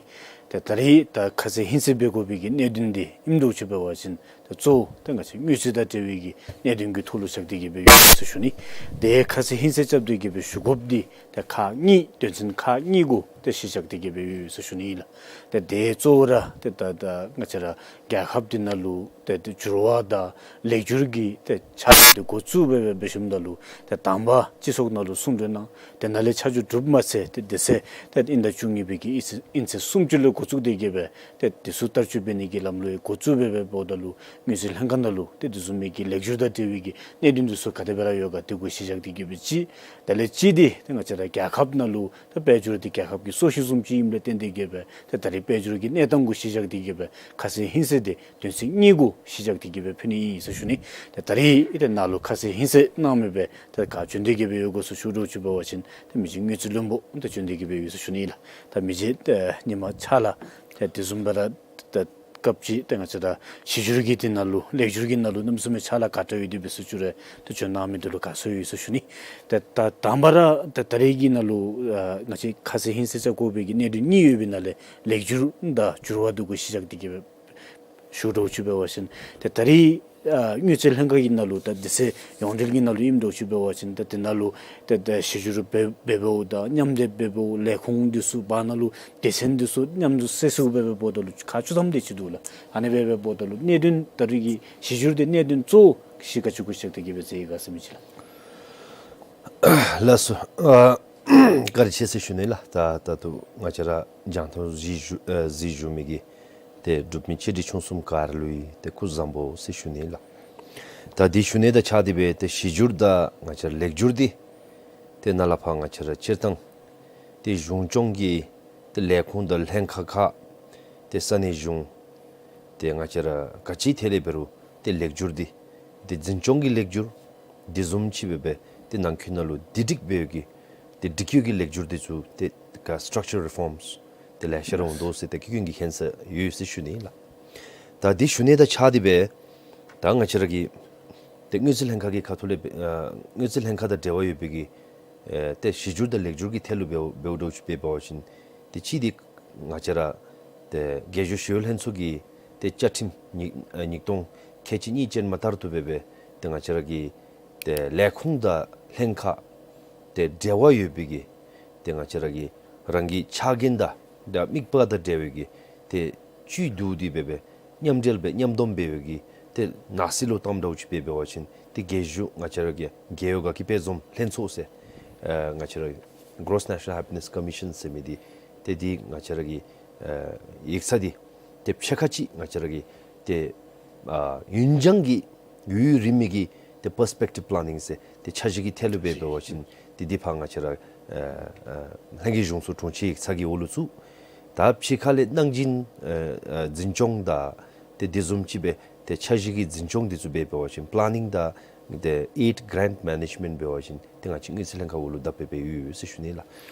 ཏེ་ད་རིས་ད་ཁ་ཟས་ཧིང་ཚད་འབད་དགོ་པའི་གི་གནད་དོན་འདི་ཨིནམ་འདྲཝ་ཅིག་འབད་བ་ཅིན་ད་གཙོ་བོ་ད་ང་བཅས་དངུལ་རྩིས་དང་འབྲེལ་བའི་གི་གནད་དོན་གྱི་ཐོག་ལུ་བཞག་སྟེ་གི་སྦེ་ཡོད་ཟེར་ཞུ་ནི། ཏེ་ཁ་ཟས་ཧིང་ཚད་རྐྱབ་སྟེ་གི་སྦེ་ཞུ་དགོཔ་འདི་ད་ཁག་གཉིས་དོན་ཚན་ཁག་གཉིས་གུ་ད་གཞི་བཞག་སྟེ་གི་སྦེ་ཡོད་ཟེར་ཞུ་ནི་ཨིན་ལགས། ཏེ་དེ་གཙོ་བོ་ར་ཏེ་ད་ད་ང་བཅས་ར་རྒྱལ་ཁབ་འདི་ནང་ལུ་ཏེ་ཏེ་འགྱུར་བ་དང་ལེགས་འགྱུར་གྱི་ཏེ་ཆ་འདི་འགོ་བཙུགས་སྦེ་སྦེ་འབད་ཞིནམ་ད་ལུ་ཏེ་དང་པ་སྤྱི་ཚོགས་ནང་ལུ་གསུང་གྲོས་གནང་། དེ་ནང་ལས་ཆ་འཇོག་གྲུབ་མ་ཚད་ཏེ་དེ་ཚེ་ཏེ་དབྱིན་ཟླ་བཅུ་གཉིས་པའི་གི་དབྱིན་ཚེས་དབྱིན་ཚེས་སུམ་ཅུ་ལས་འགོ་བཙུགས་ཏེ་གི་སྦེ་ཏེ་དེ་ཚུ་བསྟར་སྤྱོད་འབད་ནི་གི་ལམ་ལུགས་འགོ་བཙུགས་སྦེ་སྦེ་འབདཝ་ད་ལུ་དངུལ་རྩིས་ལྷན་ཁག་ནང་ལུ་ཏེ་དེ་བཟུམ་མའི་གི་ལེགས་འགྱུར་དང་འབྲེལ་བའི་གི་གནད་དོན་འདི་ཚུ་ག་དེ་སྦེ་ར་ཡོད་ག་དེ་གུ་གཞི་བཞག་སྟེ་གི་སྦེ་གཅིག། དེ་ལས་གཅིག་འདི་ཏེ་ང་བཅས་ར་རྒྱལ་ཁབ་ནང་ལུ་ད་དཔལ་འབྱོར་འདི་རྒྱལ་ཁབ་ཀྱི་སྲོག་ཤིང་བཟུམ་ཅིག་ཨིནམ་ལས་བརྟེན་ཏེ་གི་སྦེ་ཏེ་ད་རིས་དཔལ་འབྱོར་གྱི་གནས་སྟངས་གུ་གཞི་བཞག་སྟེ་གི་སྦེ་ཁ་ཟས་ཧིང་ཚད་འདི་དོན་ཚན་གཉིས་གུ་གཞི་བཞག་སྟེ་གི་སྦེ་ཕུལ་ནི་ཨིན་ཟེར་ཞུ་ནི། ཏེ་ད་རིས་ཏེ་ནཱ་ལུ་ཁ་ཟས་ཧིང་ཚད་གནང་མི་སྦེ་ཏེ་ག་བྱོན་ཏེ་གི་སྦེ་ཡོད་ག་ཟེར་ཞུ་འདྲཝ་ཅིག་འབད་བ་ཅིན་ཏེ་མི་རྗེ་དངུལ་རྩིས་བློན་པོ་ཏེ་བྱོན་ཏེ་གི་སྦེ་ཡོད་ཟེར་ཞུ་ནི་ལགས། ད་མི་རྗེ་ཏེ་ཉིན་མ་ཕྱག་ལཱ་ཏེ་དེ་བཟུམ་སྦེ་ར་ཏེ་སྐབས་ཅིག་ཏེ་ང་བཅས་ར་གཞི་འགྱུར་གྱི་འདི་ནང་ལུ་ལེགས་འགྱུར་གྱི་ནང་ལུ་གནམ་མེད་ས་མེད་ཕྱག་ལཱ་ག་དྲག་ཡོད་དེ་འབད་ཟེར་ཞུ་རུང་ཏེ་བྱོན་གནང་མི་འདི་ལུ་དགའ་ཚོར་ཡོད་ཟེར་ཞུ་ནི། ཏེ་ད་དང་པ་ར་ཏེ་ད་རིས་ཀྱི་ནང་ལུ་ཨ་ང་བཅས་ཁ་ཟས་ཧིང་ཚད་རྐྱབ་དགོ་པའི་གི་གནད་དོན་གཉིས་ཡོད་པའི་ནང་ལས་ལེགས་འགྱུར་དང་འགྱུར་བ་འདི་གུ་གཞི་བཞག་སྟེ་གི་སྦེ་ཞུ་འདྲཝ་ཅིག་འབད་བ་ཅིན་ཏེ་ད་རིས་ཨ་དངུལ་རྩིས་ལྷན་ཁག་གི་ནང་ལུ་ད་དེ་ཚེ་ཡོངས་འབྲེལ་གྱི་ནང་ལུ་ཨིནམ་འདྲཝ་ཅིག་འབད་བ་ཅིན་ད་དེ་ནང་ལུ་ཏེ་ད་གཞི་འགྱུར་འབད་འབདཝ་དང་མཉམ་འདེགས་འབདཝ་ལས་ཁུངས་འདི་ཚུ་བར་ན་ལུ་སྡེ་ཚན་འདི་ཚུ་མཉམ་དུ་བསྲེ་བསྲེཝ་སྦེ་སྦེ་འབདཝ་ད་ལུ་ཁག་བཅུ་ཐམ་དེ་ཅིག་འདུག་ལགས། ཨ་ནི་སྦེ་སྦེ་འབདཝ་ད་ལུ་གནད་དོན་ད་རིས་ཀྱི་གཞི་འགྱུར་འདི་གནད་དོན་གཙོ་བོ་གཞི་ག་ཅི་གུ་བཞག་སྟེ་གི་སྦེ་མཛད་ཡི་ག་ཟེར་མི་ཅིག་ལགས། ལགས་སོ། ཨ་བཀའ་དྲིན་ཆེ་ཟེར་ཞུ་ནི་ལགས། ད་ད་ལྟོ་ང་བཅས་ར་རྒྱང་མཐོང་གཟིགས་ཞུ་ཨ་གཟིགས་ཞུ་མི་གི་ཏེ་འབྲུག་མི་ཆེ་འབྲིང་ཆུང་གསུམ་ག་ར་ལུ་ཡང་ཏེ་སྐུ་གཟུགས་བཟང་པོ་ཟེར་ཞུ་ནི་ལགས། ད་འདི་ཞུ་ནི་དང་གཅིག་ཁར་སྦེ་ཏེ་གཞི་འགྱུར་དང་ང་བཅས་ར་ལེགས་འགྱུར་འདི་ཏེ་ནཱ་ལས་ཕར་ང་བཅས་ར་སྤྱིར་བཏང་ཏེ་གཞུང་སྐྱོང་གི་ཏེ་ལས་ཁུངས་དང་ལྷན་ཁག་ཁག་ཏེ་ས་གནས་གཞུང་ཏེ་ང་བཅས་ར་ག་ཅི་ཐད་ལས་འབད་རུང་ཏེ་ལེགས་འགྱུར་འདི་ཏེ་འཛིན་སྐྱོང་གི་ལེགས་འགྱུར་འདི་བཟུམ་ཅིག་སྦེ་སྦེ་ཏེ་ནང་འཁོད་ནང་ལུ་བསྡུ་སྒྲིག་འབད་བའི་གི་ཏེ་སྒྲིག་བཀོད་ཀྱི་ལེགས་འགྱུར་འདི་ཚུ་ཏེ་ག་structural reforms ཏེ་ལེ་ཤ་ར་འོང་དོ་ཟེར་ཏེ་སྐྱོན་གྱི་ཁྱད་ས་ཡོད་ཟེར་ཞུ་ནི་ལགས། ད་འདི་ཞུ་ནི་དང་གཅིག་ཁར་སྦེ་ད་ང་བཅས་ར་གི་ཏེ་དངུལ་རྩིས་ལྷན་ཁག་གི་ཁ་ཐུག་ལས་སྦེ་ཨ་དངུལ་རྩིས་ལྷན་ཁག་དང་འབྲེལ་བ་ཡོད་པའི་གི་ཨེ་ཏེ་གཞི་འགྱུར་དང་ལེགས་འགྱུར་གྱི་ཐད་ལུ་འབདཝ་འབདཝ་འདྲཝ་ཅིག་འབད་བ་ཅིན་ཏེ་གཅིག་འདི་ང་བཅས་ར་ཏེ་རྒྱལ་གཞུང་ཞི་གཡོག་ལྷན་ཚོགས་ཀྱི་ཏེ་བཅའ་ཁྲིམས་ཉིས་ཨེ་ཉིས་སྟོང་ཁལ་གཅིག་གཉིས་ཅན་མ་ལྟར་དུ་སྦེ་སྦེ་ཏེ་ང་བཅས་ར་གི་ཏེ་ལས་ཁུངས་དང་ལྷན་ཁག་ཏེ་འབྲེལ་བ་ཡོད་པའི་གི་ཏེ་ང་བཅས་ར་གི་རང་གི་ཕྱག་འགན་དང་དང་དམིགས་པ་དང་འབྲེལ་བའི་གི་ཏེ་བཅུད་བསྡུ་སྟེ་སྦེ་སྦེ་མཉམ་འབྲེལ་སྦེ་མཉམ་སྡོམ་འབད་བའི་གི་ཏེ་ནང་སྲིད་ལུ་བཏངམ་འདྲཝ་ཅིག་སྦེ་འབད་བ་ཅིན་ཏེ་རྒྱལ་གཞུང་ང་བཅས་ར་གི་རྒྱལ་ཡོངས་དགའ་སྐྱིད་དཔལ་འཛོམས་ལྷན་ཚོགས་ཟེར་ཨེ་ང་བཅས་ར་Gross National Happiness Commission ཟེར་མི་འདི་ཏེ་འདི་ང་བཅས་ར་གི་ཨེ་ཡིག་ཚང་འདི་ཏེ་ཕྱེད་ཀ་ཅིག་ང་བཅས་ར་གི་ཏེ་ཨ་ཡུན་འགྱངས་ཀྱི་ཡུན་རིང་མི་གི་ཏེ་perspective planning ཟེར་ཏེ་འཆར་གཞི་གི་ཐད་ལུ་སྦེ་འབད་བ་ཅིན་ཏེ་འདི་ཕར་ང་བཅས་ར་ཨ་ཨ་ལྷན་རྒྱས་གཞུང་ཚོགས་དྲུང་ཆེན་ཡིག་ཚང་གི་འོག་ལུ་བཙུགས། ད་ཕྱི་ཁ་ལས་གནང་སྦྱིན་ཨ་ཨ་འཛིན་སྐྱོང་དང་ཏེ་འདི་བཟུམ་ཅིག་སྦེ་ཏེ་འཆར་གཞི་གི་འཛིན་སྐྱོང་འདི་ཚུ་སྦེ་འབད་བ་ཅིན་planning དང་ཏེ་aid grant management འབད་བ་ཅིན་ཏེ་ང་བཅས་དངུལ་རྩིས་ལྷན་ཁག་འོག་ལུ་བདའ་སྦེ་སྦེ་ཡོད་ཡོད་ཟེར་ཞུ་ནི་ལགས།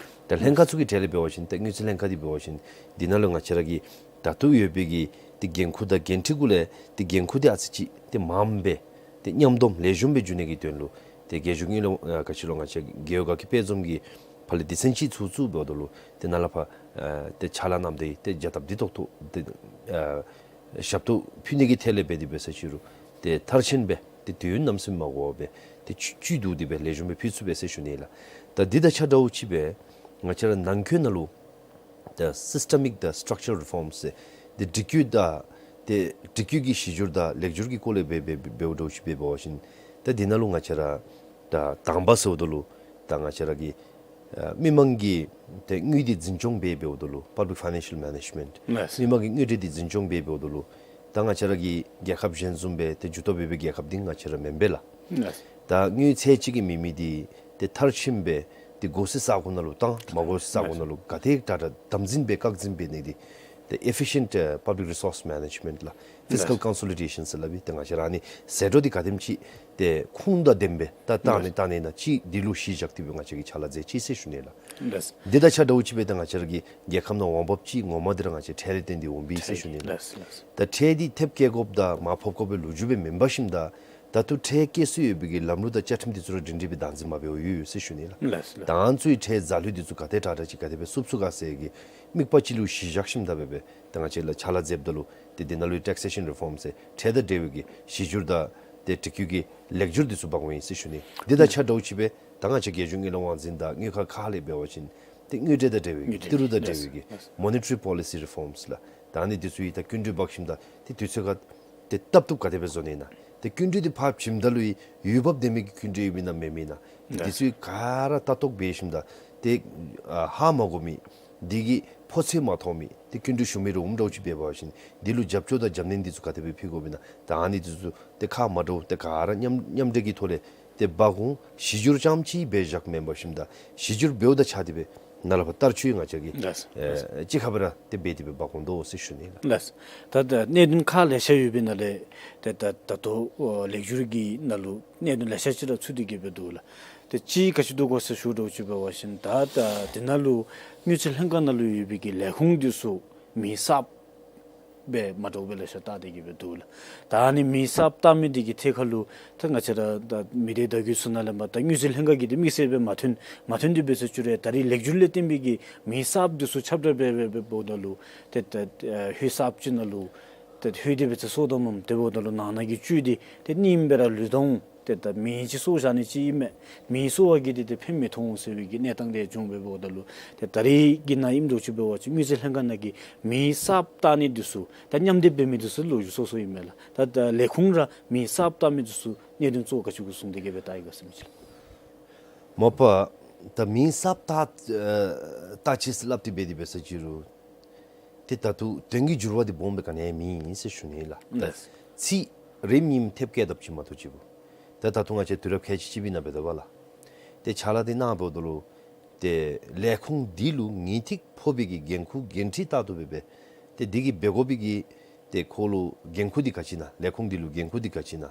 ད་ལྷན་ཁག་ཚུ་གི་གྲས་ལས་འབད་བ་ཅིན་ཏེ་དངུལ་རྩིས་ལྷན་ཁག་འདི་འབད་བ་ཅིན་འདི་ནང་ལུ་ང་བཅས་ར་གི་ད་ལྟོ་ཡོད་པའི་གི་ཏེ་འགན་ཁུར་དང་འགན་འཁྲི་གུ་ལས་ཏེ་འགན་ཁུར་འདི་ཨ་ཙི་ཅིག་ཏེ་མངམ་སྦེ་ཏེ་མཉམ་སྡོམ་ལེགས་ཤོམ་སྦེ་འགྱོ་ནི་གི་དོན་ལུ་ཏེ་རྒྱལ་གཞུང་དངུལ་ལས་ཨ་ག་ཅི་ལོ་ང་བཅས་རྒྱལ་ཡོངས་དགའ་སྐྱིད་དཔལ་འཛོམས་ཀྱི་ཕར་ལས་སྡེ་ཚན་ཅིག་ཚུ་བཙུགས་འབདཝ་ད་ལུ་ཏེ་ནཱ་ལས་ཕར་ཨ་ཏེ་ཕྱག་ལཱ་གནངམ་ད་ཏེ་བྱ་ཐབས་འདི་ཏོག་ཏོ་ཏེ་ཨ་ཞབས་ཏོག་ཕུལ་ནི་གི་ཐད་ལས་འབད་དེ་འབད་ས་ཅིག་རུང་ཏེ་མཐར་ཕྱིན་སྦེ་ཏེ་དུས་ཡུན་གནམ་མེད་ས་མེད་མ་འགོར་བར་སྦེ་ཏེ་བཅུད་བཅུད་བསྡུ་སྟེ་སྦེ་ལེགས་ཤོམ་སྦེ་ཕུལ་ཚུགས་པས་ཟེར་ཞུ་ནི་ལགས། ད་འདི་དང་ཆ་འདྲཝ་ཅིག་སྦེ་ང་བཅས་ར་ནང་འཁོད་ནང་ལུ་ད་systemic དང་structural reforms ཟེར་ཏེ་སྒྲིག་བཀོད་དང་ཏེ་སྒྲིག་བཀོད་ཀྱི་གཞི་འགྱུར་དང་ལེགས་འགྱུར་གྱི་སྐོར་ལས་འབད་འབད་འབདཝ་འདྲཝ་ཅིག་སྦེ་འབད་བ་ཅིན་ད་འདི་ནང་ལུ་ང་བཅས་ར་ད་དང་པ་ཟེརཝ་ད་ལུ་ད་ང་བཅས་ར་གི་ཨ་མི་མང་གི་ཏེ་དངུལ་འདི་འཛིན་སྐྱོང་འབད་འབདཝ་ད་ལུ་public financial management ལགས། མི་མང་གི་དངུལ་འབྲེལ་འདི་འཛིན་སྐྱོང་འབད་འབདཝ་ད་ལུ་ད་ང་བཅས་ར་གི་རྒྱལ་ཁབ་གཞན་བཟུམ་སྦེ་ཏེ་འགྱུར་ལྡོག་འབད་བའི་རྒྱལ་ཁབ་འདི་ང་བཅས་ར་མེན་པས་ལགས། ལགས། ད་དངུལ་ཚད་ཅིག་གིས་མེད་མི་འདི་ཏེ་མཐར་ཕྱིན་སྦེ་ཏེ་དགོ་སའི་ས་གོ་ནང་ལུ་བཏང་མ་དགོ་སའི་ས་གོ་ནང་ལུ་ག་དེ་དྲག་དྲག་དམ་འཛིན་འབད་བཀག་འཛིན་འབད་ནི་འདི་ ཏེ་ཨེ་ཕི་ཤེནཊ་ཨ་པབ་ལིཀ་རི་སོརསི་མེ་ནེཇ་མེནཊ་ལགས་ཕིས་ཀཱལ་ལགས་ཀོན་སོ་ལི་ཌེ་ཤཱན་ཟེར་སླབ་ཨིན། ཏེ་ང་བཅས་ར་ཨ་ནི་ཟད་འགྲོ་འདི་ག་དེམ་ཅིག་ཏེ་ཁུངས་དང་ལྡནམ་སྦེ་ད་བཏང་ནི་ལགས་བཏང་ནི་ཨིན་ན་ཅིག་འདི་ལུ་གཞི་བཞག་སྟེ་སྦེ་ང་བཅས་ཀྱིས་ཕྱག་ལཱ་མཛད་ཅི་ཟེར་ཞུ་ནི་ལགས། ལགས། འདི་དང་ཆ་འདྲཝ་ཅིག་སྦེ་ད་ང་བཅས་ར་གི་རྒྱལ་ཁབ་ནང་འོང་འབབ་ཅིག་ངོ་མ་འདི་ར་ང་བཅས་ཁྲལ་ལས་བརྟེན་ཏེ་འོང་པས་ཟེར་ཞུ་ནི་ལགས། ལགས་ལགས། ད་ཁྲལ་འདི་ཐེབས་བཀལ་དགོཔ་དང་མར་ཕབ་དགོ་པའི་ལོ་རྒྱུས་སྦེ་མེན་པར་ཞིནམ་ད་ད་ལྟོ་ཁྲལ་བཀལ་སྲོལ་ཡོད་པའི་གི་ལམ་ལུགས་དང་བཅའ་ཁྲིམས་འདི་ཚུ་ར་སྒྲིང་སྒྲི་སྦེ་བདག་འཛིན་མ་འབདཝ་ཡོད་ཟེར་ཞུ་ནི་ལགས། ལགས་ལགས། ད་ཨ་ནི་ཚུ་གི་ཁྲལ་འཛག་ལུས་འདི་ཚུ་ག་དེ་དྲག་དྲག་ཅིག་ག་དེ་སྦེ་བསུབ་ཚུགས་ག་ཟེར་གྱི་དམིགས་པ་ཅིག་ལུ་གཞི་བཞག་ཞིནམ་ད་འབད་སྦེ་ད་ང་བཅས་ལགས་ཕྱག་ལཱ་མཛདཔ་ད་ལུ་ཏེ་འདི་ནང་ལུ་ཊེག་སེ་ཤཱན་རི་ཕོརམ་ཟེར་ཁྲལ་དང་འབྲེལ་བའི་གི་གཞི་འགྱུར་དང་ཏེ་དྲི་བཀོད་ཀྱི་ལེགས་སྒྱུར་འདི་ཚུ་འབག་འོང་ཡི་ཟེར་ཞུ་ནི། འདི་དང་ཆ་འདྲཝ་ཅིག་སྦེ་ད་ང་བཅས་རྒྱལ་གཞུང་དངུལ་ལས་དབང་འཛིན་དང་དངུལ་ཁང་ཁག་ལས་འབད་བ་ཅིན་ཏེ་དངུལ་འབྲེལ་དང་འབྲེལ་བའི་གི་དངུལ་འབྲེལ་ཏི་རུ་དང་འབྲེལ་བའི་གི་ལགས་ལགས། མོ་ནི་ཊ་རི་པོ་ལི་སི་རི་ཕོརམ་ལགས། ད་ཨ་ནི་འདི་ཚུ་ཡང་ད་སྐྱིན་འགྲུལ་འབག་ཞིནམ་ད་ཏེ་དུས་ཚོད་ཁར་ཏེ་བཏབ་བཏུབ་ག་དེ་སྦེ་བཟོ་ནི་ཨིན་ན། ཏེ་སྐྱིན་འགྲུལ་འདི་ཕར་བྱིནམ་ད་ལུ་ཡང་འོས་འབབ་ལྡན་མི་གི་སྐྱིན་འགྲུལ་ཡོདཔ་ཨིན་ན་མེདཔ་ཨིན་ན། ཏེ་ལགས། འདི་ཚུ་ག་ར་ལྟ་རྟོག་འབད་ཞིནམ་ད་ཏེ་ཨ་ཧ་མ་གོ་མི་འདི་གི་ཕོ་ཚོད་མ་མཐོང་མི་ཏེ་སྐྱིན་འགྲུལ་ཞུ་མི་རེ་འོངམ་འདྲཝ་ཅིག་འབད་བ་ཅིན་འདི་ལུ་རྒྱབ་སྐྱོར་དང་རྒྱབ་སྣོན་འདི་ཚུ་ག་དེ་སྦེ་ཕུལ་དགོཔ་ཨིན་ན། ད་ཨ་ནི་འདི་ཚུ་ཏེ་ཁག་མ་འདྲཝ་ཏེ་ག་ར་མཉམ་མཉམ་འབྲེལ་གྱི་ཐོག་ལས་ཏེ་འབག་འོང་། གཞི་འགྱུར་རྐྱངམ་ཅིག་སྦེ་བཞག་མེན་པར་ཞིནམ་ད་གཞི་འགྱུར་འབདཝ་དང་ཆ་སྟེ་སྦེ་ནཱ་ལས་ཕར་བསྟར་སྤྱོད་ང་བཅས་ཀྱིས་ལགས་ལགས། ཨེ་གཅིག་ཁར་སྦེ་ར་ཏེ་འབད་དེ་སྦེ་འབག་འོང་དོ་ཟེར་ཞུ་ནི་ལགས། ལགས། ད་ད་གནད་དོན་ཁག་ལེ་ཤ་ཡོད་པའི་ནང་ལས་ཏེ་ད་ད་ལྟོ་ཨོ་ལེགས་སྒྱུར་གྱི་ནང་ལུ་གནད་དོན་ལེ་ཤ་ཅིག་ར་ཚུད་དེ་གི་སྦེ་འདུག་ལགས། ཏེ་གཅིག་ག་ཅི་འདུག་གོ་ཟེར་ཞུ་དོ་ཅིག་འབད་བ་ཅིན་ད་ད་དེ་ནང་ལུ་དངུལ་རྩིས་ལྷན་ཁག་ནང་ལུ་ཡོད་པའི་གི་ལས་ཁུངས་འདི་ཚུ་མིང་གསརཔ་སྦེ་མ་འདྲཝ་སྦེ་ལེ་ཤ་བཏགས་ཏེ་གི་སྦེ་འདུག་ལགས། ད་ཨ་ནི་མིང་གསརཔ་བཏགས་མི་འདི་གི་ཐད་ཁར་ལུ་ད་ང་བཅས་ར་ད་མི་སྡེ་བརྡ་བརྒྱུད་ཚུ་ནང་ལས་མར་ད་དངུལ་རྩིས་ལྷན་ཁག་གི་འདི་དམིགས་བསལ་སྦེ་མ་ཐོན་མ་ཐོན་ཏེ་འབད་ཟེར་ཅི་རུང་ད་རེས་ལེགས་སྒྱུར་ལས་བརྟེན་པའི་གི་མིང་གསརཔ་འདི་ཚུ་ཁྱབ་བསྒྲགས་འབད་འབད་འབདཝ་ད་ལུ་ཏེ་ད་ཨེ་ཧོད་གསརཔ་ཅིག་ནང་ལུ་ཏེ་ཧོད་འདི་འབད་ཟེར་སོར་བཏངམ་འོང་། དེ་འབདཝ་ད་ལུ་ནང་ན་གི་བཅུད་འདི་ཏེ་རྙིངམ་སྦེ་ར་ལུས་ད་འོང་། ཏེ་ད་མིང་ཅིག་སོར་བཞག་ནི་ཅིག་ཨིན་མས། མིང་སོར་བ་གིས་འདི་ཏེ་ཕན་མི་ཐོགས་འོང་ཟེར་བའི་གི་གནས་སྟངས་འདི་བྱུང་འབད་འབདཝ་ད་ལུ་ཏེ་ད་རེས་ཀྱི་ནང་ཨིནམ་འདྲཝ་ཅིག་འབད་བ་ཅིན་དངུལ་རྩིས་ལྷན་ཁག་ནང་གི་མིང་གསརཔ་བཏགས་ནི་འདི་ཚུ་ད་མཉམ་སྡེབ་འབད་མི་འདི་ཚུ་ལོ་རྒྱུས་སོ་སོ་ཨིན་མས་ལགས། ད་ད་ལས་ཁུངས་ར་མིང་གསརཔ་བཏགས་མི་འདི་ཚུ་གནད་དོན་གཙོ་བོ་ག་ཅི་གུ་བཟུང་སྟེ་གི་སྦེ་བཏགས་ཡི་ག་ཟེར་མི་ཅིག་ལགས། མ་པ་ད་མིང་གསརཔ་བཏགས་ཨེ་བཏགས་ཅི་ཟེར་སླབ་སྟེ་འབད་དེ་འབད་ཟེར་ཅི་རུང་ཏེ་ད་ལྟོ་དོན་གྱི་འགྱུར་བ་འདི་སྦོམ་སྦེ་ག་ནི་ཡང་མེད་ཟེར་ཞུ་ནི་ལགས། ད་ལགས། ཚིག་རེ་གཉིས་ཐེབས་བཀལ་དཔ་ཅིག་མ་གཏོགས་ཅིག་པོ། ད་ད་ལྟོ་ང་བཅས་དུས་རབས་ཁལ་གཅིག་གཅིག་པའི་ནང་འབད་དོ་བ་ལགས། ཏེ་ཕྱག་ལཱ་འདི་གནང་འབདཝ་ད་ལུ་ཏེ་ལས་ཁུངས་འདི་ལུ་ངེས་ཏིག་ཕོག་པའི་གི་འགན་ཁུར་འགན་འཁྲི་ལྟར་དུ་འབད་སྦེ་ཏེ་འདི་གིས་འབད་དགོ་པའི་གི་ཏེ་ཁོ་ལུ་འགན་ཁུར་འདི་ག་ཅི་ཨིན་ན། ལས་ཁུངས་འདི་ལུ་འགན་ཁུར་འདི་ག་ཅི་ཨིན་ན།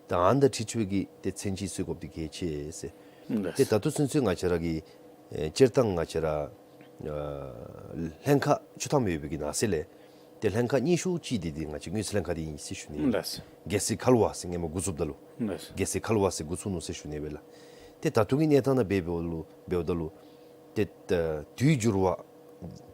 ད་ཨ་ནི་དང་འཁྲིལ་ཚུལ་གྱི་ཏེ་མཚན་ཅིག་གསོལ་དགོཔ་འདི་གལ་ཆེ་ཟེར། ལགས། ཏེ་ད་ལྟོ་ཚུན་ཚོད་ང་བཅས་ར་གི་ཨེ་སྤྱིར་བཏང་ང་བཅས་ར་ཨ་ལྷན་ཁག་བཅུ་ཐམ་ཡོད་པའི་གི་ནང་གསེས་ལས་ཏེ་ལྷན་ཁག་རྙིང་ཤོས་ཅིག་འདི་འདི་ང་བཅས་དངུལ་རྩིས་ལྷན་ཁག་འདི་ཨིན་ཟེར་ཞུ་ནི། ལགས། རྒྱལ་སྲས་ཁ་ལུ་བ་ཟེར་སྔོན་མ་འགོ་བཙུགསཔ་ད་ལུ་ལགས། རྒྱལ་སྲས་ཁ་ལུ་བ་ཟེར་འགོ་བཙུགས་ནུག་ཟེར་ཞུ་ནི་སྦེ་ལགས། ཏེ་ད་ལྟོ་གི་གནས་སྟངས་ནང་འབད་འབདཝ་ད་ལུ་འབདཝ་ད་ལུ་ཏེ་ད་དུས་འགྱུར་བ་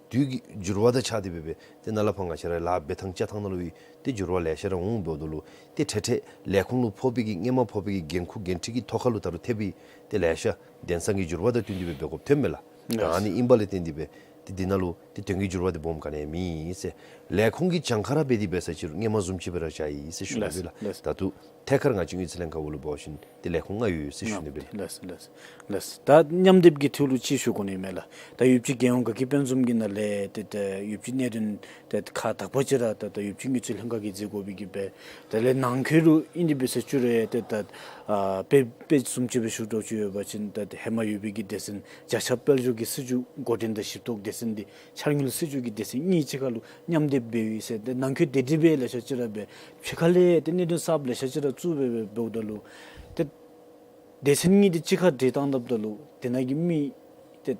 དུས་ཀྱི་འགྱུར་བ་དང་ཆ་སྟེ་འབད་སྦེ་ཏེ་ནཱ་ལས་ཕར་ང་བཅས་ར་ལཱ་འབད་ཐངས་རྐྱབ་ཐངས་ནང་ལུ་ཡང་ཏེ་འགྱུར་བ་ལེ་ཤ་ར་འོང་འབདཝ་ད་ལུ་ཏེ་ཏེ་ཏེ་ལས་ཁུངས་ལུ་ཕོག་པའི་གི་སྔོན་མ་ཕོག་པའི་གི་འགན་ཁུར་འགན་འཁྲི་གི་ཐོག་ཁར་ལུ་ད་རུང་ཐེབས་པའི་ཏེ་ལེ་ཤ་དེང་སང་གི་འགྱུར་བ་དང་བསྟུན་ཏེ་འབད་འབད་དགོཔ་ཐོནམ་མས་ལགས། ད་ཨ་ནི་ཨིན་པ་ལས་བརྟེན་ཏེ་འབད་ཏེ་འདི་ནང་ལུ་ཏེ་དོན་གྱི་འགྱུར་བ་འདི་སྦོམ་ག་ནི་ཡང་མེད་ཟེར། ལས་ཁུངས་ཀྱི་གྱངས་ཁ་ར་འབད་དེ་འབད་ཟེར་ཅི་རུང་སྔོན་མ་བཟུམ་ཅིག་སྦེ་ར་བཞག་ཡི་ཟེར་ཞུ་ནི་སྦེ་ལགས། ལགས། ད་ལྟོ་ཐད་ཀར་ང་བཅས་དངུལ་རྩིས་ལྷན་ཁག་འོག་ལུ་འབད་བ་ཅིན་ཏེ་ལས་ཁུངས་ལྔ་ཡོད་ཟེར་ཞུ་ནི་སྦེ་ལགས། ལགས་ལགས་ལགས། ད་མཉམ་སྡེབ་ཀྱི་ཐོག་ལུ་ཅིག་ཞུ་དགོ་ནི་མས་ལགས། ད་ཡོདཔ་ཅིག་རྒྱལ་ཡོངས་དགའ་སྐྱིད་དཔལ་འཛོམས་ཀྱི་ནང་ལས་ཏེ་ད་ཡོདཔ་ཅིག་གནད་དོན་ཏེ་ཁག་དག་པ་ཅིག་ར་ད་ད་ཡོདཔ་ཅིག་དངུལ་རྩིས་ལྷན་ཁག་གིས་མཛད་དགོ་པའི་གི་སྦེ། དེ་ལས་ནང་འཁོད་ལུ་ཨིན་ཏེ་འབད་ཟེར་ཅི་རུང་ཏེ་ད་ཨ་དཔེ་དཔེ་བཟུམ་ཅིག་སྦེ་ཞུ་དོ་ཅིག་འབད་བ་ཅིན་ད་ཧེ་མ་ཡོད་པའི་གི་སྡེ་ཚན་བརྒྱ་ཆ་དཔལ་འབྱོར་གྱི་སྲིད་བྱུས་འགོ་འདྲེན་དང་ཞིབ་རྟོག་སྡེ་ཚན་འདི་འཆར་དངུལ་སྲིད་བྱུས་ཀྱི་སྡེ་ཚན་གཉིས་གཅིག་ཁར་ལུ་མཉམ་སྡེབ་འབད་ཡི་ཟེར། ཏེ་ནང་འཁོད་དེ་འདྲ་སྦེ་ལེ་ཤ་ཅིག་ར་འབད་ཕྱི་ཁ་ལས་ཏེ་གནད་དོན་གསརཔ་ལེ་ཤ་ཅིག་ར་བཙུགས་སྦེ་འབད་འབདཝ་ད་ལུ་ཏེ་སྡེ་ཚན་གཉིས་འདི་གཅིག་ཁར་འདྲེས་བཏང་བཏངམ་ད་ལུ་དེ་ནང་གི་མི་ཏེ་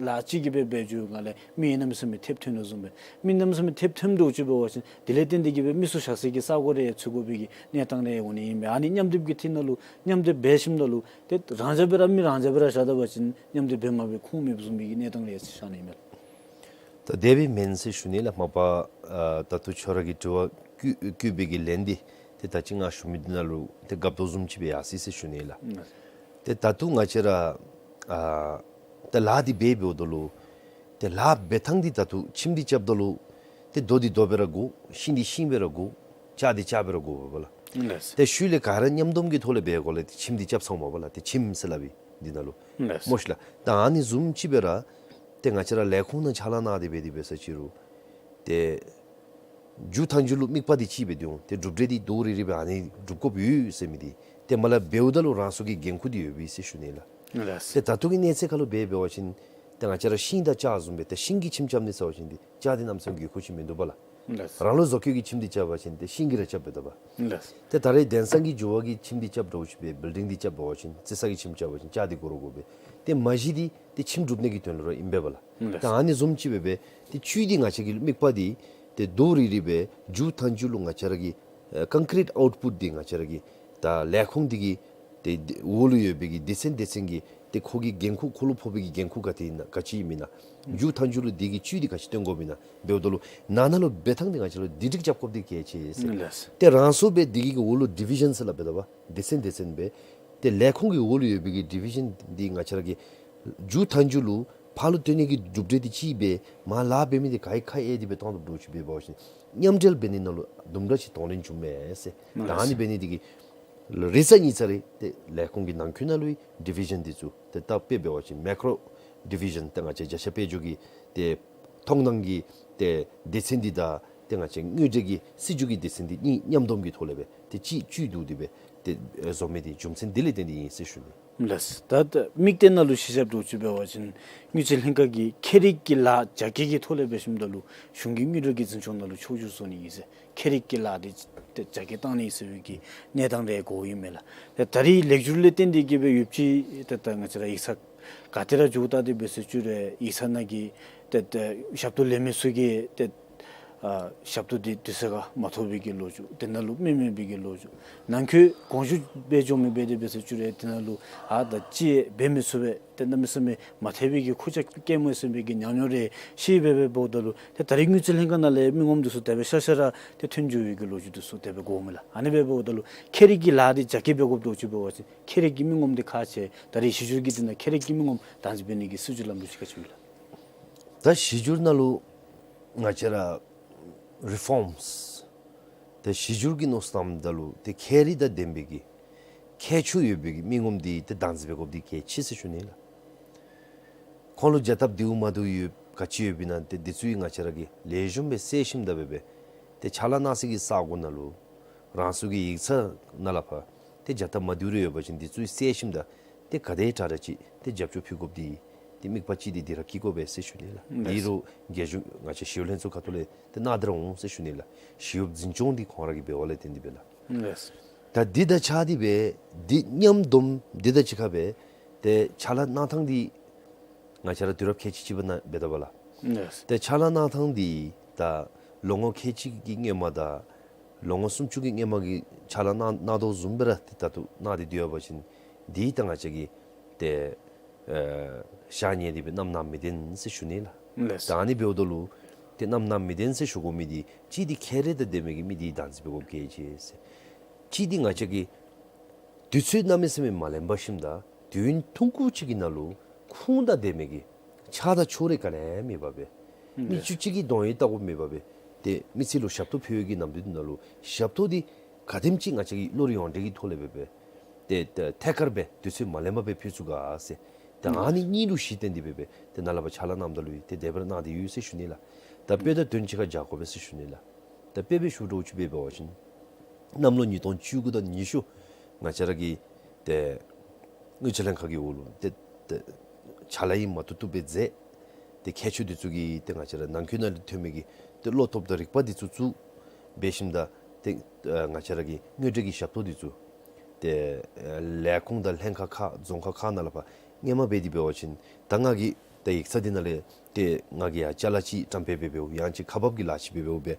ལཱ་གཅིག་གི་སྦེ་འབད་འགྱོ་སྒང་ལས་མི་གནམ་མེད་ས་མེད་ཐེབས་ཐོན་དོ་བཟུམ་སྦེ་མི་གནམ་མེད་ས་མེད་ཐེབས་ཐོནམ་འདྲཝ་ཅིག་འབད་བ་ཅིན་དེ་ལས་བརྟེན་ཏེ་གི་སྦེ་མི་ཚུ་བཞག་སའི་གི་ས་གོ་རེ་འཚོལ་དགོ་པའི་གི་གནས་སྟངས་རེ་འོང་ནི་ཨིན་པས། ཨ་ནི་མཉམ་སྡེབ་ཀྱི་ཐད་ནང་ལུ་མཉམ་སྡེབ་འབད་ཞིནམ་ད་ལུ་ཏེ་རང་འཇགས་སྦེ་ར་མི་རང་འཇགས་སྦེ་ར་བཞག་ད་པ་ཅིན་མཉམ་སྡེབ་འབད་མ་འབད་ཁུངས་མེདཔ་བཟུམ་མའི་གི་གནས་སྟངས་རེ་ཤར་ནི་ཨིན་མས། ད་དེ་སྦེ་མེན་ཟེར་ཞུ་ནི་ལགས། མ་པ་ཨ་ད་ལྟོ་ཁྱོད་ར་གིས་དྲི་བ་བཀོད་བཀོད་པའི་གི་ལན་འདི་ཏེ་ད་ཅི་ང་ཞུ་མི་འདི་ནང་ལུ་ཏེ་རྒཔ་དོ་བཟུམ་ཅིག་སྦེ་ཡར་སོ་ཡི་ཟེར་ཞུ་ནི་ལགས། ཨ་ཏེ་ད་ལྟོ་ང་བཅས་ར་ཨ་ད་ལཱ་འདི་འབད་འབདཝ་ད་ལུ་ཏེ་ལཱ་འབད་ཐངས་འདི་ད་ལྟོ་ཁྱིམ་འདི་རྐྱབ་ད་ལུ་ཏེ་རྡོ་འདི་རྡོ་སྦེ་ར་དགོ། ཤིང་འདི་ཤིང་སྦེ་ར་དགོ། ལྕགས་འདི་ལྕགས་སྦེ་ར་དགོ་པས་ལགས། ལགས། ཏེ་ཤུལ་ལས་ག་ར་མཉམ་སྡོམ་གྱི་ཐོག་ལས་འབད་དགོཔ་ལས་ཏེ་ཁྱིམ་འདི་རྐྱབ་སོངམ་མས་པ་ལགས། ཏེ་ཁྱིམ་ཟེར་སླབ་ཨིན་འདི་ནང་ལུ། ལགས། སྨོ་ཤེ་ལགས། ད་ཨ་ནི་བཟུམ་ཅིག་སྦེ་ར་ཏེ་ང་བཅས་ར་ལས་ཁུངས་ནང་ཕྱག་ལཱ་གནང་སྟེ་འབད་དེ་འབད་ཟེར་ཅི་རུང་ཏེ་མཇུག་མཐའ་མཇུག་ལུ་དམིགས་པ་འདི་གཅིག་སྦེ་འདི་འོང་། ཏེ་གྲུབ་འབྲས་འདི་དོ་རི་རི་སྦེ་ཨ་ནི་སྒྲུབ་དགོཔ་ཡོད་ཟེར་མི་འདི་ཏེ་མ་ལཱ་འབདཝ་ད་ལུ་རང་སོའི་གི་འགན་ཁུར་འདི་ཡོད་པས་ཟེར་ཞུ་ནི་ལགས། ལགས། ཏེ་ད་ལྟོ་གི་གནས་ཚད་ཁར་ལུ་འབད་འབད་བ་ཅིན་ ཏེ་ང་བཅས་ར་ཤིང་དང་ལྕགས་བཟུམ་སྦེ་ཏེ་ཤིང་གི་ཁྱིམ་རྐྱབ་ནི་ཟེར་བ་ཅིན་འདི་ལྕགས་འདི་གནམ་མེད་ས་མེད་དགོས་མཁོ་ཅིག་མིན་འདུག་པ་ལགས། ལགས། རང་ལུ་བཟོ་བཀོད་ཀྱི་ཁྱིམ་འདི་རྐྱབ་པ་ཅིན་ཏེ་ཤིང་གིས་ར་རྐྱབ་པས་ད་པ། ལགས། ཏེ་ད་རེས་གདན་ས་གི་འགྱུར་བ་གི་ཁྱིམ་འདི་རྐྱབ་འདྲཝ་ཅིག་སྦེ་བིལ་ཌིང་འདི་རྐྱབ་འབད་བ་ཅིན་རྩི་ས་གི་ཁྱིམ་རྐྱབ་པ་ཅིན་ལྕགས་འདི་དགོ་རུང་དགོ་པས། ཏེ་མ་གཞི་འདི་ཏེ་ཁྱིམ་སྒྲུབ་ནི་གི་དོན་ལུ་ར་ཨིན་པས་པ་ལགས། ལགས། ཏེ་ཨ་ནི་བཟུམ་ཅིག་སྦེ་སྦེ་ཏེ་བཅུད་འདི་ང་བཅས་ཀྱི་དམིགས་པ་འདི་ཏེ་རྡོ་རིལ་རི་སྦེ་མཇུག་མཐའ་མཇུག་ལུ་ང་བཅས་ར་གི་ཨེ་ཀོན་ཀི་རིཊ་ཨའུཊ་པུཊ་འདི་ང་བཅས་ར་གི་ད་ལས་ཁུངས་འདི་གི་ཏེ་འདི་འོག་ལུ་ཡོད་པའི་གི་སྡེ་ཚན་སྡེ་ཚན་གྱི་ཏེ་ཁོ་གི་འགན་ཁུར་ཁོ་ལུ་ཕོག་པའི་གི་འགན་ཁུར་ག་ཏེ་ཨིན་ན་ག་ཅི་ཨིན་མེན་ན། མཇུག་མཐའ་མཇུག་ལུ་འདི་གི་བཅུད་འདི་ག་ཅི་བཏོན་དགོཔ་ཨིན་ན་འབདཝ་ད་ལུ་ནང་ན་ལུ་འབད་ཐངས་འདི་ང་བཅས་ལུ་སྒྲིང་སྒྲི་རྐྱབ་དགོཔ་འདི་གལ་ཆེ་ཟེར། ལགས། ཏེ་རང་སོ་སྦེ་འདི་གི་འོག་ལུ་ཌི་བི་ཤཱན་ཟེར་སླབ་པས་ད་པ། སྡེ་ཚན་སྡེ་ཚན་སྦེ་ཏེ་ལས་ཁུངས་ཀྱི་འོག་ལུ་ཡོད་པའི་གི་ཌི་བི་ཤཱན་འདི་ང་བཅས་ར་གི་མཇུག་མཐའ་མཇུག་ལུ་ཕར་ལུ་བཏོན་ནི་གི་གྲུབ་འབྲས་འདི་གཅིག་སྦེ་མར་ལཱ་འབད་མི་འདི་ག་གིས་ཁ་གཡེང་སྟེ་སྦེ་བཏང་དོ་འདྲཝ་ཅིག་འབད་བ་ཅིན་མཉམ་འབྲེལ་འབད་ནི་ནང་ལུ་དུམ་གྲ་ཅིག་གདོང་ལེན་འབྱུངམ་མས་ཟེར། ད་ཨ་ནི་འབད་ནི་འདི་གིས་རེ་ས་གཉིས་ས་རེ་ཏེ་ལས་ཁུངས་ཀྱི་ནང་འཁོད་ནང་ལུ་ཌི་བི་ཤཱན་འདི་ཚུ་ཏེ་ད་དཔེ་འབད་བ་ཅིན་མེ་ཀྲོ་ཌི་བི་ཤཱན་ཏེ་ང་བཅས་བརྒྱ་ཆ་དཔལ་འབྱོར་གྱི་ཏེ་མཐོང་སྣང་གི་ཏེ་སྡེ་ཚན་འདི་དང་ཏེ་ང་བཅས་དངུལ་འབྲེལ་གྱི་སྲིད་བྱུས་ཀྱི་སྡེ་ཚན་འདི་གཉིས་མཉམ་སྡོམ་གྱི་ཐོག་ལས་སྦེ་ཏེ་གཅིག་བཅུད་བསྡུ་སྟེ་སྦེ་ཏེ་ཨེ་བཟོ་མི་འདི་རྒྱུ་མཚན་འདི་ལས་བརྟེན་ཏེ་ཨིན་ཟེར་ཞུ་ནི། ལགས། ད་ད་དམིགས་གཏད་ནང་ལུ་གཞི་བཞག་འདྲཝ་ཅིག་འབད་བ་ཅིན་དངུལ་རྩིས་ལྷན་ཁག་གིས་ཁྱད་རིག་གི་ལཱ་རྒྱ་སྐྱེད་ཀྱི་ཐོག་ལས་འབད་ཞིནམ་ད་ལུ་གཞུང་གི་དངུལ་འབྲེལ་གྱི་འཛིན་སྐྱོང་ནང་ལུ་ཕྱོགས་བསྒྱུར་བཟོ་ནི་ཨིན་ཟེར། ཁྱད་རིག་གི་ལཱ་འདི་ཏེ་རྒྱ་སྐྱེད་བཏང་ནི་ཟེར་བའི་གི་གནས་སྟངས་རེ་གོཝ་ཨིན་མས་ལགས། ཏེ་ད་རེས་ལེགས་སྒྱུར་ལས་བརྟེན་ཏེ་གིས་སྦེ་ཡོདཔ་ཅིག་ཏེ་ད་ང་བཅས་ར་ཡིག་ཚང་ག་ཏེ་ར་འགྱོཝ་ད་དེ་སྦེ་ཟེར་བཅུག་རུང་ཡིག་ཚང་ནང་གི་ཏེ་ཏེ་ཞབས་ཏོག་ལེན་མི་ཚུ་གིས་ཏེ་ཨ་ཞབས་ཏོག་འདི་དུས་ཚོད་ཁར་མ་ཐོབ་པའི་གི་ལོ་རྒྱུས། དེ་ནང་ལུ་མི་མེད་པའི་གི་ལོ་རྒྱུས། ནང་འཁོད་དགོངས་ཞུ་འབད་འགྱོ་མི་འབད་དེ་སྦེ་ཟེར་བཅུག་རུང་དེ་ནང་ལུ་ཨ་ད་ཅི་འབད་མི་ཚུགས་པས། ཏེ་གནམ་མེད་ས་མེད་མ་འཐད་པའི་གི་ཁུར་ཆ་བཀལ་མས་ཟེར་བའི་གི་ཉམས་མྱོང་རེ་ཤེས་སྦེ་འབདཝ་ད་ལུ་ཏེ་ད་རེས་དངུལ་རྩིས་ལྷན་ཁག་ནང་ལས་མི་ངོམ་འདི་ཚུ་དེ་སྦེ་ཤ་ཤ་ར་ཏེ་ཐོན་འགྱོ་བའི་གི་ལོ་རྒྱུས་འདི་ཚུ་དེ་སྦེ་གོཝ་མས་ལགས། ཨ་ནི་སྦེ་འབདཝ་ད་ལུ་ཁྱད་རིག་གི་ལཱ་འདི་རྒྱ་སྐྱེད་འབད་དགོཔ་འདྲཝ་ཅིག་འབད་བ་ཅིན་ཁྱད་རིག་གི་མི་ངོམ་འདི་ཁག་ཆེ། ད་རེས་གཞི་བསྒྱུར་གྱི་དེ་ནང་ཁྱད་རིག་གི་མི་ངོམ་བདག་འཛིན་འབད་ནི་གི་སྲིད་བྱུས་ལམ་ལུགས་ཅིག་ག་ཅི་ཨིན་ལགས། ད་གཞི་བསྒྱུར་ནང་ལུ་ང་བཅས་ར་རི་ཕོརམས་ཏེ་གཞི་བསྒྱུར་གྱི་མནོ་བསམ་ད་ལུ་ཏེ་ཁྱད་རིག་དང་ལྡན་པའི་གི་ཁྱད་ཆོས་ཡོད་པའི་གི་མི་ངོམ་འདི་ཏེ་བདག་འཛིན་འབད་དགོཔ་འདི་གལ་ཆེ་ཟེར་ཞུ་ནི་ལགས། ཁོང་ལུ་བྱ་ཐབས་བདེཝ་མ་བདེཝ་ཡོད་ག་ཅི་ཡོདཔ་ཨིན་ན་ཏེ་འདི་ཚུ་ཡང་ང་བཅས་ར་གིས་ལེགས་ཤོམ་སྦེ་གསལ་ཞིནམ་ད་འབད་སྦེ་ཏེ་ཕྱག་ལཱ་གནང་སའི་གི་ས་གོ་ནང་ལུ་རང་སོའི་གི་ཡིག་ཚང་ནང་ལས་ཕར་ཏེ་བྱ་ཐབས་མ་བདེཝ་རེ་ཡོད་པ་ཅིན་འདི་ཚུ་གསལ་ཞིནམ་ད་ཏེ་ག་དེ་དྲག་དྲག་ཅིག་ཏེ་རྒྱབ་སྐྱོར་ཕུལ་དགོཔ་འདི་ཏེ་དམིགས་པ་ཅིག་འདི་འདི་ར་བསྐྱེད་དགོ་པས་ཟེར་ཞུ་ནི་ལགས། ལགས། འདི་རུང་རྒྱལ་གཞུང་ང་བཅས་ཞི་གཡོག་ལྷན་ཚོགས་ཁ་ཐུག་ལས་ཏེ་གནང་སྟེ་ར་འོང་ཟེར་ཞུ་ནི་ལགས། ཞི་གཡོག་འཛིན་སྐྱོང་འདི་ཁོང་ར་གིས་འབད་བ་ལས་བརྟེན་ཏེ་སྦེ་ལགས། ལགས། ད་འདི་དང་ཆ་འདི་སྦེ་འདི་མཉམ་སྡོམ་འདི་དང་གཅིག་ཁར་སྦེ་ཏེ་ཕྱག་ལཱ་གནང་ཐངས་འདི་ང་བཅས་ར་དུས་རབས་ཁལ་གཅིག་གཅིག་པ་ནང་འབད་ད་པ་ལགས། ལགས། ཏེ་ཕྱག་ལཱ་གནང་ཐངས་འདི་ད་ལོ་ངོ་ཁལ་གཅིག་གི་སྔོན་མ་དང་ལོ་ངོ་སུམ་ཅུ་གི་སྔོན་མ་གི་ཕྱག་ལཱ་གནང་གནང་དོ་བཟུམ་སྦེ་ར་ཏེ་ད་ལྟོ་གནང་སྟེ་སྡོད་པ་ཅིན་འདི་ད་ང་བཅས་ཀྱིས་ཏེ་ཨེ་བཞག་ནི་འདི་སྦེ་རྣམ་གནང་མི་བདེན་ཟེར་ཞུ་ནི་ལགས། ལགས། ད་ཨ་ནི་འབདཝ་ད་ལུ་ཏེ་རྣམ་གནང་མི་བདེན་ཟེར་ཞུ་དགོ་མི་འདི་གཅིག་འདི་ཁྱད་རིག་དང་ལྡན་མི་གི་མི་འདི་བདག་འཛིན་འབད་དགོཔ་གལ་ཆེ་ཟེར། གཅིག་འདི་ང་བཅས་ཀྱིས་དུས་ཚོད་གནམ་མེད་ས་མེད་མ་ལེན་པར་ཞིནམ་ད་དུས་ཡུན་ཐུང་ཀུ་ཅིག་གི་ནང་ལུ་ཁུངས་དང་ལྡན་མི་གི་ཆགས་སྡང་ཕྱོགས་རིས་ག་ནི་ཡང་མེད་པར་སྦེ་མི་ཁྱུ་གཅིག་གི་གདོང་ཡང་བལྟ་དགོཔ་མེད་པར་སྦེ་ཏེ་མི་ཚུ་ལུ་ཞབས་ཏོག་ཕུལ་བའི་གི་ནམ་དུས་འདི་ནང་ལུ་ཞབས་ཏོག་འདི་ག་དེམ་ཅིག་ང་བཅས་ཀྱིས་བློ་རིག་ཡོངས་འབྲེལ་གྱི་ཐོག་ལས་སྦེ་སྦེ་ཏེ་ཏེ་ཐད་ཀར་སྦེ་དུས་ཚོད་མ་ལེན་པར་སྦེ་ཕུལ་ཚུགས་ག་ཟེར། ཏེ་ཨ་ནི་གཉིས་ལུ་གཞི་བརྟེན་ཏེ་སྦེ་སྦེ་ཏེ་ནཱ་ལས་ཕར་ཕྱག་ལཱ་གནངམ་ད་ལུ་ཏེ་དེ་སྦེ་ར་གནང་སྟེ་ཡོད་ཟེར་ཞུ་ནི་ལགས། ད་དཔེ་དང་དོན་གཅིག་ཁར་སྦྱར་དགོ་པས་ཟེར་ཞུ་ནི་ལགས། ད་དཔེ་སྦེ་ཞུ་འདྲཝ་ཅིག་སྦེ་འབད་བ་ཅིན་གནམ་ལོ་ཉིས་སྟོང་བཅུ་དགུ་དང་ཉི་ཤུ་ང་བཅས་ར་གི་ཏེ་དངུལ་རྩིས་ལྷན་ཁག་གི་འོག་ལུ་ཏེ་ཏེ་ཕྱག་ལཱ་ཡང་མ་བཏུབ་བཏུབ་སྦེ་མཛད། ཏེ་ཁྱད་ཆོས་འདི་ཚུ་གི་ཏེ་ང་བཅས་ར་ནང་འཁོད་ནང་ལུ་ཐོན་མི་གི་ཏེ་བློ་སྟོབས་དང་རིག་པ་འདི་ཚུ་བཙུགས་འབད་ཞིནམ་ད་ཏེ་ཨ་ང་བཅས་ར་གི་དངུལ་འབྲེལ་གྱི་ཞབས་ཏོག་འདི་ཚུ་ཏེ་ཨ་ལས་ཁུངས་དང་ལྷན་ཁག་ཁག་རྫོང་ཁག་ཁག་ནང་ལས་ཕར་སྔོན་མ་འབད་དེ་འབད་བ་ཅིན་ད་ང་གིས་ད་ཡིག་ཚང་འདི་ནང་ལས་ཏེ་ང་གིས་ཡར་ཅ་ལ་ཅིག་བཀྲམ་སྤེལ་འབད་འབདཝ་ཡང་ཅིན་ཁག་འབག་གི་ལཱ་ཅིག་འབད་འབདཝ་སྦེ་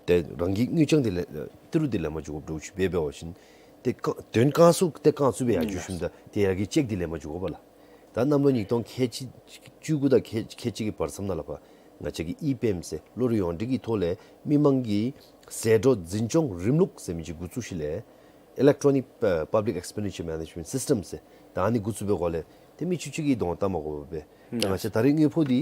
ཏེ་རང་གི་དངུལ་རྐྱང་འདི་ལས་ཏི་རུ་འདི་ལེན་པར་འགྱོ་དགོཔ་འདྲཝ་ཅིག་འབད་འབད་བ་ཅིན་ཏེ་བཀའ་དོན་བཀག་ཚུགས་ཏེ་བཀག་ཚུགས་སྦེ་ཡར་འགྱོ་ཞིནམ་ད་ཏེ་ཡར་གྱི་ཅེཀ་འདི་ལེན་པར་འགྱོ་དགོ་པས་ལགས། ད་གནམ་ལོ་ཉིས་སྟོང་ཁལ་གཅིག་བཅུ་དགུ་དང་ཁལ་ཁལ་གཅིག་གི་བར་མཚམས་ནང་ལས་ཕར་ང་བཅས་ཀྱིས་ཨི་པེམ་ཟེར་བློ་རིག་ཡོངས་འབྲེལ་གྱི་ཐོག་ལས་མི་མང་གི་ཟད་འགྲོ་འཛིན་སྐྱོང་རིམ་ལུགས་ཟེར་མི་ཅིག་འགོ་བཙུགས་ཞིནམ་ལས་Electronic ཨ་Public Expenditure Management System ཟེར་ད་ཨ་ནི་འགོ་བཙུགས་པའི་སྒོ་ལས་ཏེ་མི་ཁྱུ་གཅིག་གི་གདོང་བལྟ་མ་དགོ་པར་སྦེ་ད་ང་བཅས་ད་རེས་དངུལ་ཕོགས་འདི་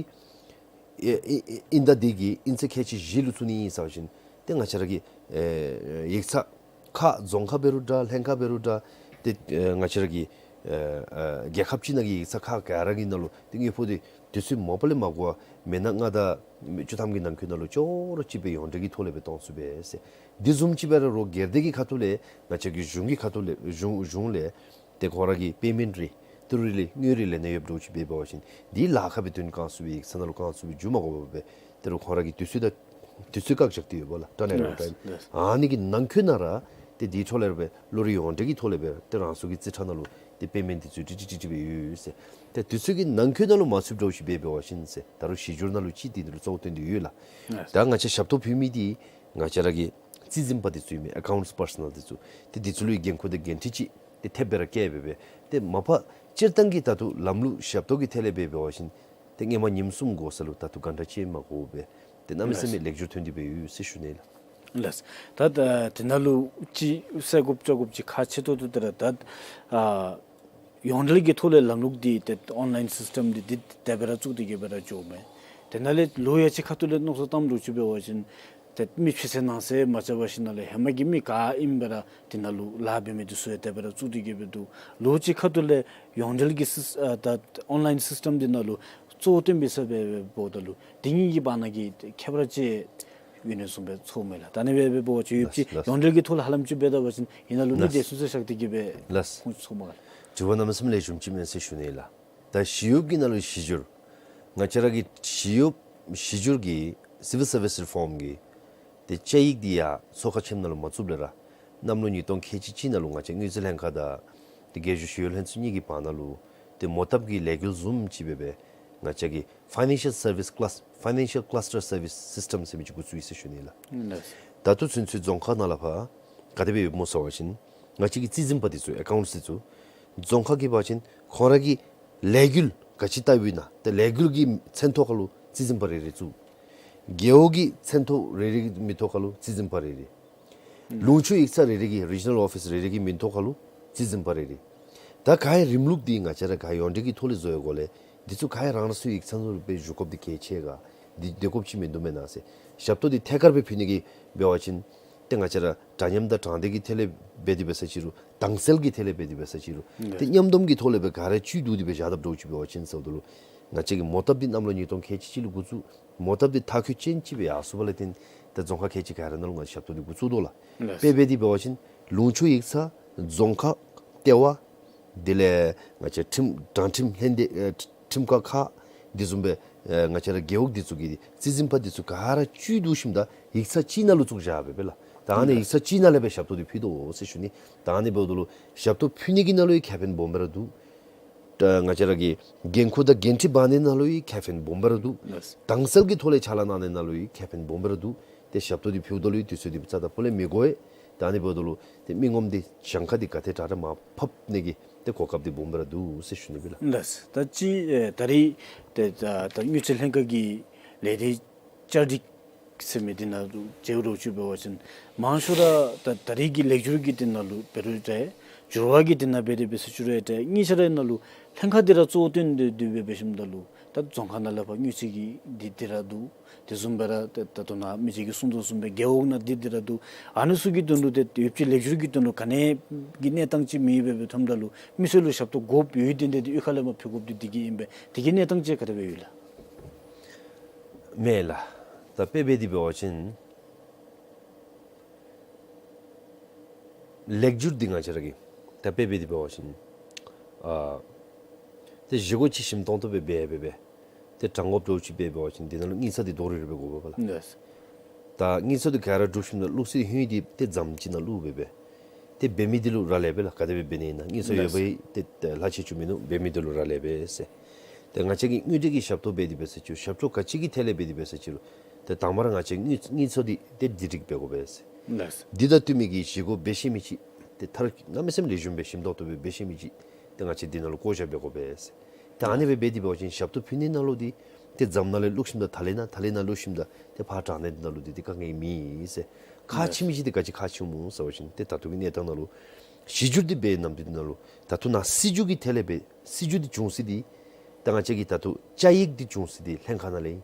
ཨེ་ཨེ་ཨེ་ཨིན་ད་འདི་གིས་ཨིན་ཚེས་ཁལ་གཅིག་བཞི་ལུ་ཚུད་ནི་ཨིན་ཟེར་བ་ཅིན་ཏེ་ང་བཅས་ར་གི་ཨེ་ཡིག་ཚང་ཁག་རྫོང་ཁག་འབད་རུང་འདྲ་ལྷན་ཁག་འབད་རུང་འདྲ་ཏེ་ཨེ་ང་བཅས་ར་གི་ཨེ་ཨེ་རྒྱལ་ཁབ་ཅིག་ནང་གི་ཡིག་ཚང་ཁག་ག་ར་གི་ནང་ལུ་ཏེ་དངུལ་ཕོགས་འདི་དུས་ཚོད་མ་པ་ལས་མ་འགོར་བར་མི་ནག་ལྔ་དང་བཅུ་ཐམ་གྱི་ནང་འཁོད་ནང་ལུ་ཅོག་ར་གཅིག་སྦེ་ཡོངས་འབྲེལ་གྱི་ཐོག་ལས་སྦེ་གཏང་ཚུགས་པས་ཟེར། འདི་བཟུམ་ཅིག་སྦེ་ར་རོགས་སྒེར་སྡེ་གི་ཁ་ཐུག་ལས་ང་བཅས་ཀྱི་གཞུང་གི་ཁ་ཐུག་ལས་གཞུང་གཞུང་ལས་ཏེ་ཁོང་ར་གི་པེ་མེནཊ་རེ་ ཏི་རུ་རི་ལི་དངུལ་རི་ལེན་ནི་ཡོདཔ་འདྲཝ་ཅིག་འབད་བ་ཅིན་དེ་ལཱ་ཁག་སྦེ་དོན་བཀང་ཚུགས་པའི་ཡིག་ཚང་ནང་ལུ་བཀང་ཚུགས་པའི་འགྱོ་མ་དགོ་པར་སྦེ་ཏི་རུ་ཁོང་ར་གི་དུས་ཚོད་དང་དུས་ཚོད་བཀག་བཞག་སྟེ་ཡོད་པ་ལགས། ཊ་ནེལ་རོ་ཊའིམ། ཨ་ནི་གི་ནང་འཁོད་ནང་ར་ཏེ་དེའི་ཐོག་ལས་ར་སྦེ་ལོ་རེ་ཡོངས་འབྲེལ་གྱི་ཐོག་ལས་སྦེ་ཏེ་རང་སོ་གི་རྩིས་ཁྲ་ནང་ལུ་ཏེ་པེ་མེནཊ་འདི་ཚུ་ཏིག་ཏིག་ཏིག་ཏིག་སྦེ་ཡོད་ཟེར། ཏེ་དུས་ཚོད་ཀྱི་ནང་འཁོད་ནང་ལུ་མ་ཚུདཔ་འདྲཝ་ཅིག་འབད་བ་ཅིན་ཟེར་ད་རུང་གཞི་འགྱུར་ནང་ལུ་ཅིག་དེ་འདི་ལུ་གཙོ་བོ་བཏོན་ཏེ་ཡོད་ལགས། ད་ང་བཅས་ཞབས་ཏོག་ཕུལ་མི་འདི་ང་བཅས་ར་གི་རྩིས་འཛིན་པ་འདི་ཚུ་ཨིན་མས། ཨེ་ཀའུནཊསི་པར་སོ་ནལ་འདི་ཚུ། ཏེ་འདི་ཚུ་ལུ་འགན་ཁུར་དང་འགན་འཁྲི་ཅིག་ཏེ་ཐེབས་སྦེ་ར་བཀལ་སྦེ་སྦེ་ཏེ་མ་པ་སྤྱིར་བཏང་གི་ད་ལྟོ་ལམ་ལུགས་ཞབས་ཏོག་གི་ཐད་ལས་འབད་བ་ཅིན་ཏེ་སྔོན་མ་ཉིནམ་གསུམ་འགོར་ས་ལུ་ད་ལྟོ་གྷན་ཊ་གཅིག་མ་འགོར་བར་སྦེ་ཏེ་གནམ་མེད་ས་མེད་ལེགས་སྒྱུར་ཐོན་ཏེ་སྦེ་ཡོད་ཟེར་ཞུ་ནི་ལགས། ལགས། ད་ད་དེ་ནང་ལུ་ཅིག་གསལ་དགོཔ་བཅོ་དགོཔ་ཅིག་ཁག་ཆེ་ཏོག་ཏོ་དེ་ར་ད་ཨ་ཡོངས་འབྲེལ་གྱི་ཐོག་ལས་ལམ་ལུགས་འདི་ཏེ་ཨོན་ལའིན་སིསི་ཊམ་འདི་འདི་དེ་སྦེ་ར་བཙུགས་ཏེ་གི་སྦེ་ར་འགྱོཝ་མས། དེ་ནང་ལས་ལོ་ཡ་གཅིག་ཁ་ཐུག་ལས་མནོ་བསམ་བཏངམ་འདྲཝ་ཅིག་འབད་བ་ཅིན་ཏེ་མི་ཕྱི་སེལ་ནང་སེལ་མ་རྐྱབ་པར་ཞིནམ་ལས་ཧེ་མ་གི་མི་ག་ཨིནམ་སྦེ་ར་དེ་ནང་ལུ་ལཱ་འབད་མི་འདི་ཚུ་ཡང་དེ་སྦེ་ར་བཙུགས་ཏེ་གི་སྦེ་འདུག། ལོ་གཅིག་ཁ་ཐུག་ལས་ཡོངས་འབྲེལ་གྱི་སིསི་ཨ་ད་ཨོན་ལའིན་སིསི་ཊམ་འདི་ནང་ལུ་གཙོ་བོ་བཏོན་པའི་ས་སྦེ་འབདཝ་ད་ལུ་དེ་གཉིས་ཀྱི་བར་ན་གི་ཁྱད་པར་ཅིག་ཡོད་ནི་བཟུམ་སྦེ་ཚོརཝ་མས་ལགས། ད་ཨ་ནི་སྦེ་འབད་བ་ཅིན་ཡོདཔ་ཅིག་ལགས། ཡོངས་འབྲེལ་གྱི་ཐོག་ལས་ཧ་ལམ་ཅིག་འབད་ད་པ་ཅིན་ཨིན་ན་ལུ་ནི་ལགས། དེ་ཚུན་ཚོད་བཞག་སྟེ་གི་སྦེ་ལགས། ཁོང་ཚོརཝ་མས་ལགས། དྲི་བ་གནམ་མེད་ས་མེད་ལེགས་ཤོམ་ཅིག་མས་ཟེར་ཞུ་ནི་ལགས། ད་ཞི་གཡོགཔ་གི་ནང་ལུ་གཞི་འགྱུར། ང་བཅས་ར་གི་ཞི་གཡོགཔ་གཞི་འགྱུར་གྱི་སི་ཝིལ་སར་བིསི་རི་ཕོརམ་གྱི་ཏེ་བཅའ་ཡིག་འདི་ཡང་ཚོགས་ཁང་ཆེན་མོ་ནང་ལུ་མ་བཙུགསཔ་ལས་ར་གནམ་ལོ་ཉིས་སྟོང་ཁལ་གཅིག་གཅིག་ནང་ལུ་ང་བཅས་དངུལ་རྩིས་ལྷན་ཁག་དང་ཏེ་རྒྱལ་གཞུང་ཞི་གཡོག་ལྷན་ཚོགས་གཉིས་ཀྱི་བར་ན་ལུ་ཏེ་མོ་བཏབ་ཀྱི་ལས་འགུལ་བཟུམ་ཅིག་སྦེ་སྦེ་ང་བཅས་ཀྱི་ཕའི་ནན་ཤལ་སར་བིསི་ཀ་ལཱསི་ཕའི་ནན་ཤལ་ཀ་ལཱསི་ཊར་སར་བིསི་སིསི་ཊམ་ཟེར་མི་ཅིག་འགོ་བཙུགས་ཡི་ཟེར་ཞུ་ནི་ལགས། ལགས། ད་ལྟོ་ཚུན་ཚོད་རྫོང་ཁག་ནང་ལས་ཕར་ག་དེ་སྦེ་ཡོདཔ་སྨོ་ཟེར་བ་ཅིན་ང་བཅས་ཀྱི་རྩིས་འཛིན་པ་འདི་ཚུ་ཨེ་ཀའུནཊསི་འདི་ཚུ་རྫོང་ཁག་གི་འབད་བ་ཅིན་ཁོང་ར་གི་ལས་འགུལ་ག་ཅི་བལྟཝ་ཨིན་ན་ཏེ་ལས་འགུལ་གྱི་མཚན་ཐོག་ཁར་ལུ་རྩིས་འཛིན་པ་རེ་རེ་བཙུགས། རྒེད་འོག་གི་མཚན་ཐོག་རེ་རེ་གི་མིང་ཐོག་ཁར་ལུ་རྩིས་འཛིན་པ་རེ་རེ། ལུང་ཕྱོགས་ཡིག་ཚང་རེ་རེ་གི་རི་ཇི་ནཱལ་ཨོ་ཕིསི་རེ་རེ་གི་མིང་ཐོག་ཁར་ལུ་རྩིས་འཛིན་པ་རེ་རེ། ད་ག་ར་རིམ་ལུགས་འདི་ང་བཅས་ར་ག་ར་ཡོངས་འབྲེལ་གྱི་ཐོག་ལས་བཟོ་བའི་སྒོ་ལས་འདི་ཚུ་ག་ར་རང་རང་སོའི་ཡིག་ཚང་ནང་ལུ་སྦེ་བཞུགས་དགོཔ་འདི་གལ་ཆེ་ག། འདི་སྡོད་དགོཔ་ཅིག་མིན་འདུག་མེན་ན་ཟེར། ཞབས་ཏོག་འདི་ཐད་ཀར་སྦེ་ཕུལ་ནི་གི་འབད་བ་ཅིན་ཏེ་ང་བཅས་ར་འདྲ་མཉམ་དང་དྲང་བདེན་གྱི་ཐད་ལས་འབད་དེ་འབད་ས་ཅིག་རུང་དྭངས་གསལ་གྱི་ཐད་ལས་འབད་དེ་འབད་ས་ཅིག་རུང་ཏེ་མཉམ་སྡོམ་གྱི་ཐོག་ལས་སྦེ་ག་ར་བཅུད་བསྡུ་སྟེ་སྦེ་བཞག་དཔ་འདྲཝ་ཅིག་འབད་བ་ཅིན་ཟེརཝ་ད་ལུ་ང་བཅས་ཀྱི་མོ་བཏབ་འདི་གནམ་ལོ་ཉིས་སྟོང་ཁལ་གཅིག་གཅིག་ལུ་འགོ་བཙུགས། མོ་བཏབ་འདི་མཐར་འཁྱོལ་ཅན་ཅིག་སྦེ་ཡར་སོང་བ་ལས་བརྟེན་ཏེ་རྫོང་ཁག་ཁལ་གཅིག་ག་ར་ནང་ལུ་ང་ཞབས་ཏོག་འདི་འགོ་བཙུགས་དོ་ལགས། ལགས། དཔེ་འབད་དེ་འབད་བ་ཅིན་ལུང་ཕྱོགས་ཡིག་ཚང་རྫོང་ཁག་ལྟེ་བ་དེ་ལས་ང་བཅས་ཁྲིམས་དྲང་ཁྲིམས་ལྷན་སྡེ་ཨེ་ཁྲིམས་ཁང་ཁག་འདི་བཟུམ་སྦེ་ཨེ་ང་བཅས་ར་རྒེད་འོག་འདི་ཚུ་གི་རྩིས་འཛིན་པ་འདི་ཚུ་ག་ར་བཅུད་བསྡུ་ཞིནམ་ད་ཡིག་ཚང་གཅིག་ནང་ལུ་བཙུགས་བཞག་སྦེ་སྦེ་ལགས། ད་ཨ་ནི་ཡིག་ཚང་གཅིག་ནང་ལས་སྦེ་ཞབས་ཏོག་འདི་ཕུལ་དོ་ཟེར་ཞུ་ནི། ད་ཨ་ནི་འབདཝ་ད་ལུ་ཞབས་ཏོག་ཕུལ་ནི་གི་ནང་ལུ་ཡང་ཁེ་ཕན་སྦོམ་སྦེ་ར་འདུག། ད་ང་བཅས་ར་གི་འགན་ཁུར་དང་འགན་འཁྲི་འབག་ནི་ནང་ལུ་ཡང་ཁེ་ཕན་སྦོམ་སྦེ་ར་འདུག། ལགས། དྭངས་གསལ་གྱི་ཐོག་ལས་ཕྱག་ལཱ་གནང་ནི་ནང་ལུ་ཡང་ཁེ་ཕན་སྦོམ་སྦེ་ར་འདུག། ཏེ་ཞབས་ཏོག་འདི་ཕུལཝ་ད་ལུ་ཡང་དུས་ཚོད་འདི་རྩ་དང་སྤུ་ལས་མི་འགོར་བས། ད་ཨ་ནི་འབདཝ་ད་ལུ་ཏེ་མི་ངོམ་འདི་གྱངས་ཁ་འདི་ག་ཏེ་དྲག་དྲག་མར་ཕབ་ནི་གི་ཏེ་གོ་སྐབས་འདི་སྦོམ་སྦེ་ར་འདུག་ཟེར་ཞུ་ནི་ཨིན་ལགས། ལགས། ད་ཅི་ཨེ་ད་རེས་ཏེ་ད་ད་དངུལ་རྩིས་ལྷན་ཁག་གི་ལས་སྡེ་བཅའ་སྒྲིག་ཟེར་མི་འདི་ནང་ལུ་མཇལཝ་འདྲཝ་ཅིག་འབད་བ་ཅིན་མང་ཤོས་ར་ད་ད་རེས་ཀྱི་ལེགས་སྒྱུར་གྱི་འདི་ནང་ལུ་འབད་རུང་འདྲ་འགྱུར་བ་གི་འདི་ནང་འབད་དེ་འབད་ས་ཅིག་རུང་འདྲ་གཉིས་ཆ་ར་ནང་ལུ་ལྷན་ཁག་འདི་ར་གཙོ་བོ་བཏོན་ཏེ་འདི་སྦེ་འབད་ཞིནམ་ད་ལུ་ད་རྫོང་ཁག་ནང་ལས་ཕར་དངུལ་རྩིས་ཀྱི་འདི་འདི་ར་འདུག། དེ་བཟུམ་སྦེ་ར་ད་ད་ལྟོ་ནཱ་མི་རྗེ་གིས་གསུངས་དོ་བཟུམ་སྦེ་རྒེད་འོག་ནང་འདི་འདི་ར་འདུག། ཨ་ནི་ཚུ་གི་དོན་ལུ་ཏེ་ཡོདཔ་ཅིག་ལེགས་སྒྱུར་གྱི་དོན་ལུ་ག་ནི་གི་གནས་སྟངས་ཅིག་མེད་པར་སྦེ་འཐོནམ་ད་ལུ་མི་སེར་ལུ་ཞབས་ཏོག་དགོཔ་ཡོད་དེ་འདི་ཏེ་གཡུས་ཁ་ལས་མར་ཕུལ་དགོཔ་འདི་འདི་གིས་ཨིན་པས། དེ་གི་གནས་སྟངས་ཅིག་ག་དེ་སྦེ་ཡོད་ལགས། མེད་ལགས། ད་དཔེ་འབད་དེ་འབད་བ་ཅིན་ལེགས་སྒྱུར་འདི་ང་བཅས་ར་གིས་ད་དཔེ་འབད་དེ་འབད་བ་ཅིན་ཨ་ཏེ་བཞེས་སྒོ་ཅིག་ཞིམ་ཏོང་ཏོ་སྦེ་འབད་འབད་འབད་ཏེ་དྲང་དགོཔ་འདྲཝ་ཅིག་འབད་འབད་བ་ཅིན་འདི་ནང་ལུ་དངུལ་རྩ་འདི་རྡོག་རིལ་རི་སྦེ་དགོ་པས་ལགས། ལགས། ད་དངུལ་རྩ་འདི་ག་ར་གྲུབ་ཞིནམ་ལས་བླུགས་ས་ཧིང་འདི་ཏེ་རྫམ་ཅིག་ནང་བླུགས་འབད་འབད་ཏེ་འབད་མི་འདི་ལུ་རག་ལས་པས་ལགས། ག་དེ་སྦེ་འབད་ནི་ཨིན་ན། དངུལ་རྩ་ཡོད་པའི་ཏེ་ལྷག་ཆད་ཅིག་མིན་ནུག། འབད་མི་འདི་ལུ་རག་ལས་པས་ཟེར། ཏེ་ང་བཅས་ཀྱིས་དངུལ་འབྲེལ་གྱི་ཞབས་ཏོག་འབད་དེ་འབད་ས་ཅིག་རུང་ཞབས་ཏོག་ག་ཅི་གི་ཐད་ལས་འབད་དེ་འབད་ས་ཅིག་རུང་ཏེ་དང་པ་ར་ང་བཅས་དངུལ་དངུལ་རྩ་འདི་ཏེ་བསྡུ་སྒྲིག་འབད་དགོ་པས་ཟེར། ལགས། འདི་དང་བསྟུན་མི་གི་བཞེས་སྒོ་འབད་ཤེས་མི་ཅིག་ཏེ་མཐར་གནམ་མེད་ས་མེད་ལེགས་ཤོམ་སྦེ་ཞིམ་ཏོང་ཏོ་སྦེ་འབད་ཤེས་མི་ཅིག་ཏེ་ང་བཅས་འདི་ནང་ལུ་བསྐོ་བཞག་འབད་དགོ་པས་ཟེར། ཏེ་ཨ་ནི་སྦེ་འབད་དེ་འབད་བ་ཅིན་ཞབས་ཏོག་ཕུལ་ནི་ནང་ལུ་འདི་ཏེ་རྫམ་ནང་ལས་བླུགས་ཞིནམ་ད་ཐ་ལི་ནང་ཐ་ལི་ནང་བླུགས་ཞིནམ་ད་ཏེ་ཕར་དྲང་ནི་འདི་ནང་ལུ་འདི་ཏེ་དཀའ་ངལ་མེད་ཟེར། ཁག་ཆེ་མི་ཅིག་འདི་ག་ཅི་ཁག་ཆེཝ་སྨོ་ཟེར་བ་ཅིན་ཏེ་ད་ལྟོ་གི་གནས་སྟངས་ནང་ལུ་གཞི་འགྱུར་འདི་འབད་ནམ་འདི་ནང་ལུ་ད་ལྟོ་ནཱ་སྲིད་བྱུས་ཀྱི་ཐད་ལས་འབད་སྲིད་བྱུས་འདི་བྱུང་ས་འདི་ད་ང་བཅས་ཀྱི་ད་ལྟོ་བཅའ་ཡིག་འདི་བྱུང་ས་འདི་ལྷན་ཁག་ནང་ལས་ཨིན།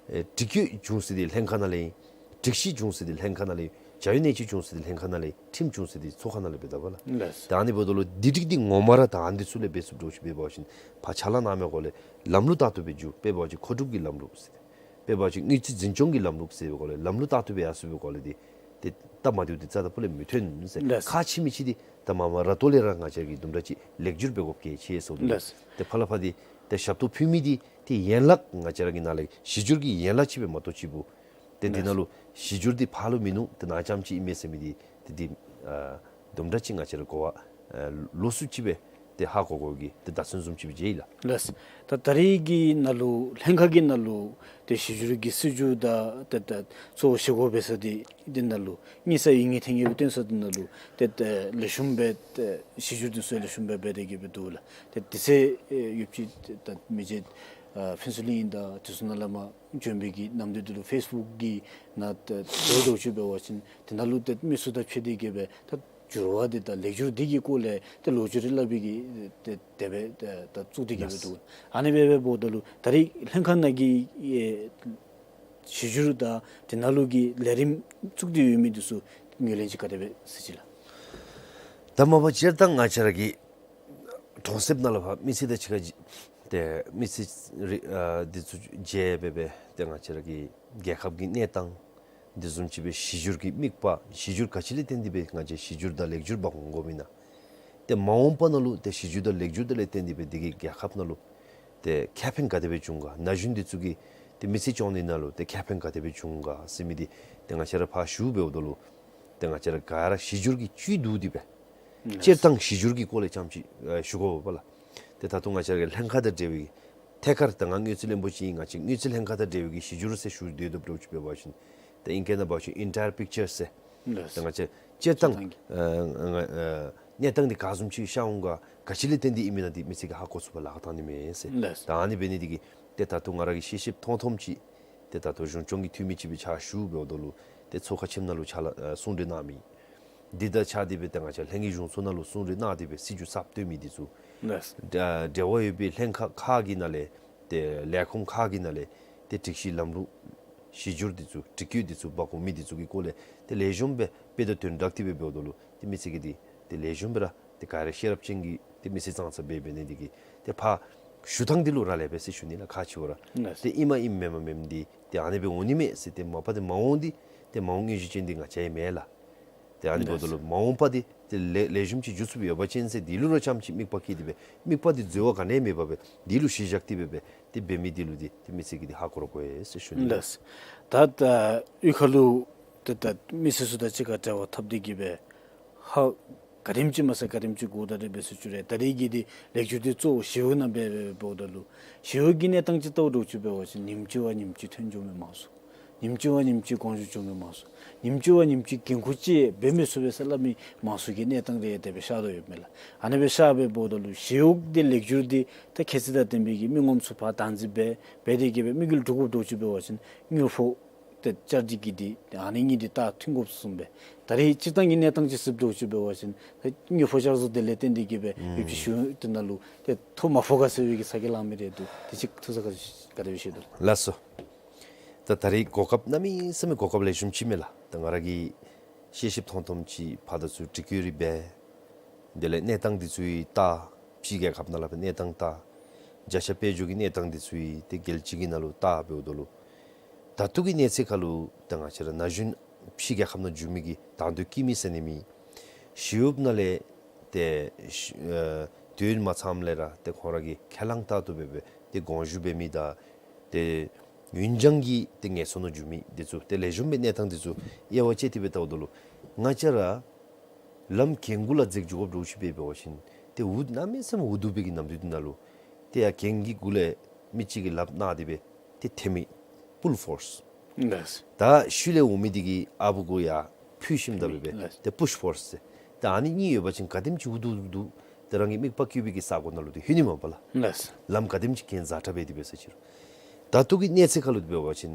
ཨེ་སྒྲིག་གཡོག་བྱུང་ས་འདི་ལྷན་ཁག་ནང་ལས་ཨིན། སྒྲིག་གཞི་བྱུང་ས་འདི་ལྷན་ཁག་ནང་ལས་ཨིན། བྱ་བའི་གནས་ཚུལ་བྱུང་ས་འདི་ལྷན་ཁག་ནང་ལས་ཨིན། ཁྲིམས་བྱུང་ས་འདི་ཚོགས་ཁང་ནང་ལས་འབད་དོ་བ་ལགས། ལགས། ད་ཨ་ནི་འབདཝ་ད་ལུ་བསྡུ་སྒྲིག་འདི་ངོ་མ་ར་ད་ཨ་ནི་ཚུ་ལས་འབད་ཚུགསཔ་འདྲཝ་ཅིག་འབད་བ་ཅིན་ཕར་ཕྱག་ལཱ་གནང་མི་སྒོ་ལས་ལམ་ལུགས་ལྟར་དུ་སྦེ་འགྱོ། དཔེ་འབད་བ་ཅིན་མཁོ་སྒྲུབ་ཀྱི་ལམ་ལུགས་ཟེར། དཔེ་འབད་བ་ཅིན་དངུལ་རྩིས་འཛིན་སྐྱོང་གི་ལམ་ལུགས་ཟེར་བའི་སྒོ་ལས་ལམ་ལུགས་ལྟར་དུ་སྦེ་ཡར་སོང་བའི་སྒོ་ལས་འདི་ཏེ་ སྟབས་མ་བདེཝ་འདི་རྩ་དང་པོ་ལས་མི་ཐོན་ཟེར། ལགས། ཁག་ཆེ་མི་ཅིག་འདི་ད་མ་མ་ར་ཏོ་ལས་ར་ང་བཅས་ཀྱིས་དུམ་གྲ་ཅིག་ལེགས་བསྒྱུར་འབད་དགོཔ་གལ་ཆེ་ཟེརཝ་ད། ལགས། ཏེ་ཕར་ལས་ཕར་འདི་ཏེ་ཞབས་ཏོག་ཕུལ་མི་འདི་ཏེ་ཡན་ལག་ང་བཅས་ར་གི་ནང་ལས་གཞི་འགྱུར་གྱི་ཡན་ལག་ཅིག་སྦེ་མ་གཏོགས་ཅིག་པོ་ཏེ་འདི་ནང་ལུ་གཞི་འགྱུར་འདི་ཕར་ལུ་མིན་ནུག། ཏེ་ནཱ་རྐྱངམ་ཅིག་ཨིན་མས་ཟེར་མི་འདི་ཏེ་འདི་ཨ་དུམ་གྲ་ཅིག་ང་བཅས་ར་གོ་བ་ཨ་ལོགས་སུ་ཅིག་སྦེ་ཏེ་ཧ་གོ་དགོ་གི་ཏེ་བརྡ་མཚོན་བཟུམ་ཅིག་སྦེ་མཇལ་ཡི་ལགས། ལགས། ད་ད་རེས་ཀྱི་ནང་ལུ་ལྷན་ཁག་གི་ནང་ལུ་ཏེ་གཞི་འགྱུར་གྱི་སྲིད་བྱུས་དང་ཏེ་ད་གཙོ་བོ་བཞེས་སྒོ་འབད་ས་འདི་འདི་ནང་ལུ་དངུལ་རྩིས་ཡིག་ངོས་ཐོན་ཡོདཔ་སྟོན་ས་འདི་ནང་ལུ་ཏེ་ཏེ་ལེགས་ཤོམ་སྦེ་ཏེ་གཞི་འགྱུར་འདི་ཚུ་ལེགས་ཤོམ་སྦེ་འབད་དེ་གི་སྦེ་འདུག་ལགས། ཏེ་དུས་ཚོད་ཨེ་ཡོདཔ་ཅིག་ཏེ་ད་མི་རྗེ་ཨ་ཕུན་ཚོགས་གླིང་དང་དེ་ཚུ་ནང་ལས་མར་བྱོན་པའི་གི་ནམ་དུས་འདི་ལུ་ཕེསི་བུཀ་གི་ནང་ཏེ་འགྱོ་དོ་ཅིག་འབད་བ་ཅིན་དེ་ནང་ལུ་ཏེ་མི་སེར་དང་ཕྱད་དེ་གི་སྦེ་ད་འགྱུར་བ་འདི་དང་ལེགས་བསྒྱུར་འདི་གི་སྐོར་ལས་ཏེ་ལོ་རྒྱུས་རེ་སླབ་པའི་གི་ཏེ་དེ་སྦེ་ཏེ་ད་བཙུགས་ཏེ་གི་སྦེ་འདུག། ཨ་ནི་སྦེ་འབདཝ་ད་ལུ་ད་རེས་ལྷན་ཁག་ནང་གི་ཨེ་གཞི་འགྱུར་དང་དེ་ནང་ལུ་གི་ལས་རིམ་བཙུགས་ཏེ་ཡོད་མི་འདི་ཚུ་ངོས་ལེན་ཅིག་ག་དེ་སྦེ་ཟེར་ཅི་ལགས། ད་མ་པ་སྤྱིར་བཏང་ང་བཅས་ར་གི་གྲོང་གསེབ་ནང་ལུ་ཕར་མི་སེར་དང་གཅིག་ཁར་ཏེ་མི་སེར་རེ་ཨ་འདི་ཚུ་མཇལ་སྦེ་སྦེ་ཏེ་ང་བཅས་ར་གི་རྒྱལ་ཁབ་ཀྱི་གནས་སྟངས་འདི་བཟུམ་ཅིག་སྦེ་གཞི་འགྱུར་གྱི་དམིགས་པ་གཞི་འགྱུར་ག་ཅི་ལས་བརྟེན་ཏེ་སྦེ་ང་བཅས་གཞི་འགྱུར་དང་ལེགས་བསྒྱུར་འབག་འོང་དགོཔ་ཨིན་ན། ཏེ་མ་འོངས་པ་ནང་ལུ་ཏེ་གཞི་འགྱུར་དང་ལེགས་བསྒྱུར་དེ་ལས་བརྟེན་ཏེ་སྦེ་འདི་གིས་རྒྱལ་ཁབ་ནང་ལུ་ཏེ་ཁེ་ཕན་ག་དེ་སྦེ་འབྱུང་ག། ན་གཞོན་འདི་ཚུ་གིས་ཏེ་མི་ཚེ་སྐྱོང་ནི་ནང་ལུ་ཏེ་ཁེ་ཕན་ག་དེ་སྦེ་འབྱུང་ག་ཟེར་མི་འདི་ཏེ་ང་བཅས་ར་ཕར་ཞུ་འབདཝ་ད་ལུ་ཏེ་ང་བཅས་ར་ག་ར་གཞི་འགྱུར་གྱི་བཅུད་བསྡུ་སྟེ་སྦེ་སྤྱིར་བཏང་གཞི་འགྱུར་གྱི་སྐོར་ལས་རྐྱངམ་ཅིག་ཨ་ཞུ་དགོ་པས་ལགས། ཏེ་ད་ལྟོ་ང་བཅས་ར་གི་ལྷན་ཁག་དང་འབྲེལ་བའི་ཐད་ཀར་ད་ང་དངུལ་རྩིས་བློན་པོ་ཅིག་ཨིན། ང་བཅས་དངུལ་རྩིས་ལྷན་ཁག་དང་འབྲེལ་བའི་གི་གཞི་འགྱུར་ཟེར་ཞུ་སྡོད་དོ་འདྲཝ་ཅིག་འབད་བ་ཅིན་ཏེ་ཨིང་སྐད་ནང་འབད་བ་ཅིན་entire picture ཟེར། ལགས། ད་ང་བཅས་སྤྱིར་བཏང་སྤྱིར་བཏང་གི་ཨ་ཨ་ཨ་གནས་སྟངས་འདི་ག་བཟུམ་ཅིག་ཤར་འོང་ག། ག་ཅི་ལས་བརྟེན་ཏེ་ཨིན་མི་ན་འདི་མི་སེར་གྱིས་ཧ་གོ་ཚུགས་པར་ལཱ་ཁག་བཏང་ནི་མས་ཟེར། ལགས། ད་ཨ་ནི་འབད་ནི་འདི་གིས་ཏེ་ད་ལྟོ་ང་ར་གིས་ཤེས་ཤེསཔ་མཐོང་མཐོངམ་ཅིག་ཏེ་ད་ལྟོ་གཞུང་སྐྱོང་གི་འཐུས་མི་ཅིག་སྦེ་ཕྱག་ཞུ་འབདཝ་ད་ལུ་ཏེ་ཚོགས་ཁང་ཁྱིམ་ནང་ལུ་ཕྱག་ལཱ་ཨ་གསུང་གྲོས་གནང་མི་འདི་དང་གཅིག་ཁར་སྦེ་ཏེ་ང་བཅས་ལྷན་རྒྱས་གཞུང་ཚོགས་ནང་ལུ་གསུང་གྲོས་གནང་སྟེ་སྦེ་སྲིད་བྱུས་གསརཔ་བཏོན་མི་འདི་ཚུ་ལགས། འབྲེལ་བ་ཡོད་པའི་ལྷན་ཁག་ཁག་གི་ནང་ལས་ཏེ་ལས་ཁུངས་ཁག་གི་ནང་ལས་ཏེ་སྒྲིག་གཞི་ལམ་ལུགས་གཞི་འགྱུར་འདི་ཚུ་སྒྲིག་བཀོད་འདི་ཚུ་འབག་འོང་མི་འདི་ཚུ་གི་སྐོར་ལས་ཏེ་ལེགས་ཤོམ་སྦེ་དཔེ་དང་དོན་སྦྲགས་ཏེ་སྦེ་འབདཝ་ད་ལུ་ཏེ་མི་སེར་གྱིས་འདི་ཏེ་ལེགས་ཤོམ་སྦེ་ར་ཏེ་ག་ར་ཤེས་རབ་ཅན་གྱི་ཏེ་མི་སེར་ཙང་ཙ་སྦེ་འབད་ནི་འདི་གིས་ཏེ་ཕར་ཞུ་ཐངས་འདི་ལུ་རག་ལས་པས་ཟེར་ཞུ་ནི་ལགས། ཁག་ཆེ་བ་ར། ལགས། ཏེ་ཨིནམ་ཨིནམ་མེནམ་མེནམ་འདི་ཏེ་ཨ་ནི་སྦེ་འོང་ནི་མས་ཟེར་ཏེ་མ་པ་ཏེ་མ་འོངས་འདི་ཏེ་མ་འོངས་དངོས་གཞི་ཅན་འདི་ང་བཅས་ཨིན་མས་ལགས། ཏེ་ཨ་ནི་འབདཝ་ད་ལུ་མ་འོངས་པ་འདི་ཏེ་ལེགས་ལེགས་ཤོམ་ཅིག་འགྱོ་ཚུགསཔ་ཡོད་པ་ཅིན་ཟེར་འདི་ལུ་ར་རྐྱངམ་ཅིག་དམིགས་པ་བསྐྱེད་དེ་སྦེ་དམིགས་པ་འདི་འཛོལ་བ་ག་ནི་ཡང་མེད་པར་སྦེ་འདི་ལུ་གཞི་བཞག་སྟེ་སྦེ་སྦེ་ཏེ་འབད་མི་འདི་ལུ་འདི་ཏེ་མི་སེར་གྱིས་འདི་ཧ་གོ་ར་གོ་ཡི་ཟེར་ཞུ་ནི། ལགས། ད་ད་གཡུས་ཁ་ལུ་ཏེ་ད་མི་སེར་ཚུ་དང་གཅིག་ཁར་འབྲེལ་བ་འཐབ་སྟེ་གི་སྦེ་ཧ་ག་དེམ་ཅིག་མ་ཚད་ག་དེམ་ཅིག་གོ་བརྡ་རེ་འབད་ཚུགས་ཅི་རུང་ད་རེས་ཀྱི་འདི་ལེགས་བསྒྱུར་འདི་གཙོ་བོ་ཞི་གཡོག་ནང་འབད་འབད་འབདཝ་ད་ལུ་ཞི་གཡོག་གི་གནས་སྟངས་ཅིག་བལྟཝ་འདྲཝ་ཅིག་འབད་བ་ཅིན་ཉིནམ་གཅིག་བ་ཉིནམ་གཅིག་ཐོན་འགྱོ་མི་མང་སུ། ཉིནམ་གཅིག་བ་ཉིནམ་གཅིག་དགོངས་ཞུ་འགྱོ་མི་མང་སུ། ཉིནམ་གཅིག་བ་ཉིནམ་གཅིག་འགན་ཁུར་ཅིག་འབད་མི་ཚུགས་པས་ཟེར་སླབ་མི་མང་སུ་གི་གནས་སྟངས་རེ་དེ་སྦེ་ཤར་དོ་ཡོདཔ་མས་ལགས། ཨ་ནི་སྦེ་ཤར་སྦེ་འབདཝ་ད་ལུ་ཞི་གཡོག་འདི་ལེགས་བསྒྱུར་འདི་ད་ཁྱད་ཚད་དང་ལྡན་པའི་གི་མི་ངོམ་ཚུ་ཕར་བདག་འཛིན་འབད་འབད་དེ་གི་སྦེ་དམིགས་ཡུལ་སྒྲུབ་དགོཔ་འདྲཝ་ཅིག་འབད་བ་ཅིན་དངུལ་ཕོགས་ཏེ་བསྐྱར་སྒྲིག་གི་འདི་ཨ་ནི་གཉིས་འདི་ད་མཐུན་དགོཔ་བཟུམ་སྦེ་ད་རེས་སྤྱིར་བཏང་གི་གནས་སྟངས་ཅིག་གཟིགསཔ་འདྲཝ་ཅིག་འབད་བ་ཅིན་ད་དངུལ་ཕོགས་བསྐྱར་བཟོ་དེ་ལས་བརྟེན་ཏེ་གི་སྦེ་ཡོདཔ་ཅིག་ཞུ་དེ་ནང་ལུ་ཏེ་ཐོ་མ་ཕོག་ག་ཟེར་བའི་གི་ཚ་གྱང་ལང་མི་རེ་འདུག། དེ་ཅིག་ཐུགས་ས་ག་ག་དེ་སྦེ་ཤེས་དོ། ལགས་སོ། ད་ད་རེས་གོ་སྐབས་གནམ་མེད་ས་མེད་གོ་སྐབས་ལེགས་ཤོམ་ཅིག་མས་ལགས། ད་ང་ར་གིས་ཤེས་ཤེསཔ་མཐོང་མཐོངམ་ཅིག་ཕར་དང་ཚུར་དྲི་བཀོད་རེ་འབད། དེ་ལས་གནས་སྟངས་འདི་ཚུ་ཡང་བལྟ། ཕྱི་རྒྱལ་ཁབ་ནང་ལུ་སྦེ་གནས་སྟངས་བལྟ། བརྒྱ་ཆ་དཔལ་འབྱོར་གྱི་གནས་སྟངས་འདི་ཚུ་ཡང་ཏེ་རྒྱལ་སྤྱི་གི་ནང་ལུ་བལྟ་འབདཝ་ད་ལུ་ད་ལྟོ་གི་གནས་ཚད་ཁར་ལུ་ད་ང་བཅས་ར་ན་གཞོན་ཕྱི་རྒྱལ་ཁབ་ནང་འགྱོ་མི་གི་དང་འདོད་བསྐྱེད་མི་ཟེར་ནི་མེད། ཞི་གཡོག་ནང་ལས་ཏེ་ཤི་ཨ་དུས་ཡུན་མ་ཚངམ་ལས་ར་ཏེ་ཁོང་ར་གིས་ཁས་བླངས་ལྟར་དུ་སྦེ་སྦེ་ཏེ་དགོངས་ཞུ་འབད་མི་དང་ཏེ་ཡུན་འགྱངས་ཀྱི་ཏེ་ངལ་གསོ་ནང་འགྱོ་མི་འདི་ཚུ་ཏེ་ལེགས་ཤོམ་སྦེ་གནས་སྟངས་འདི་ཚུ་དབྱེ་བ་དཔྱད་དེ་སྦེ་བལྟཝ་ད་ལུ་ང་བཅས་ར་ལམ་གྱེན་གུ་ལས་འཛེགས་འགྱོ་དགོཔ་འདྲཝ་ཅིག་སྦེ་འབད་བ་ཅིན་ཏེ་འུ་གནམ་མེད་ས་མེད་འུ་སྡུག་པའི་གི་ནམ་དུས་འདི་ནང་ལུ་ཏེ་ཡར་གྱེན་གྱི་གུ་ལས་མི་གཅིག་གིས་ལགཔ་གནང་སྟེ་སྦེ་ཏེ་འཐེན་མི་པུལ་ཕོརསི། ལགས། ད་ཤུལ་ལས་འོང་མི་འདི་གིས་ཨ་བུ་གུ་ཡར་ཕུད་ཞིནམ་ད་སྦེ་སྦེ་ལགས། ཏེ་པུཤ་ཕོརསི་ཟེར། ད་ཨ་ནི་གཉིས་ཡོད་པ་ཅིན་ག་དེམ་ཅིག་འུ་སྡུག་འདུག། ཏེ་རང་གི་དམིགས་པ་བསྐྱེད་པའི་གི་ས་གོ་ནང་ལུ་ཏེ་ལྷོད་ནི་མས་པ་ལགས། ལགས། ལམ་ག་དེམ་ཅིག་གྱེན་འཛེགས་དྲགས་སྦེ་དེ་སྦེ་ཟེར་ཅི་རུང་། ད་ལྟོ་གི་གནས་ཚད་ཁར་ལུ་འབད་བ་ཅིན་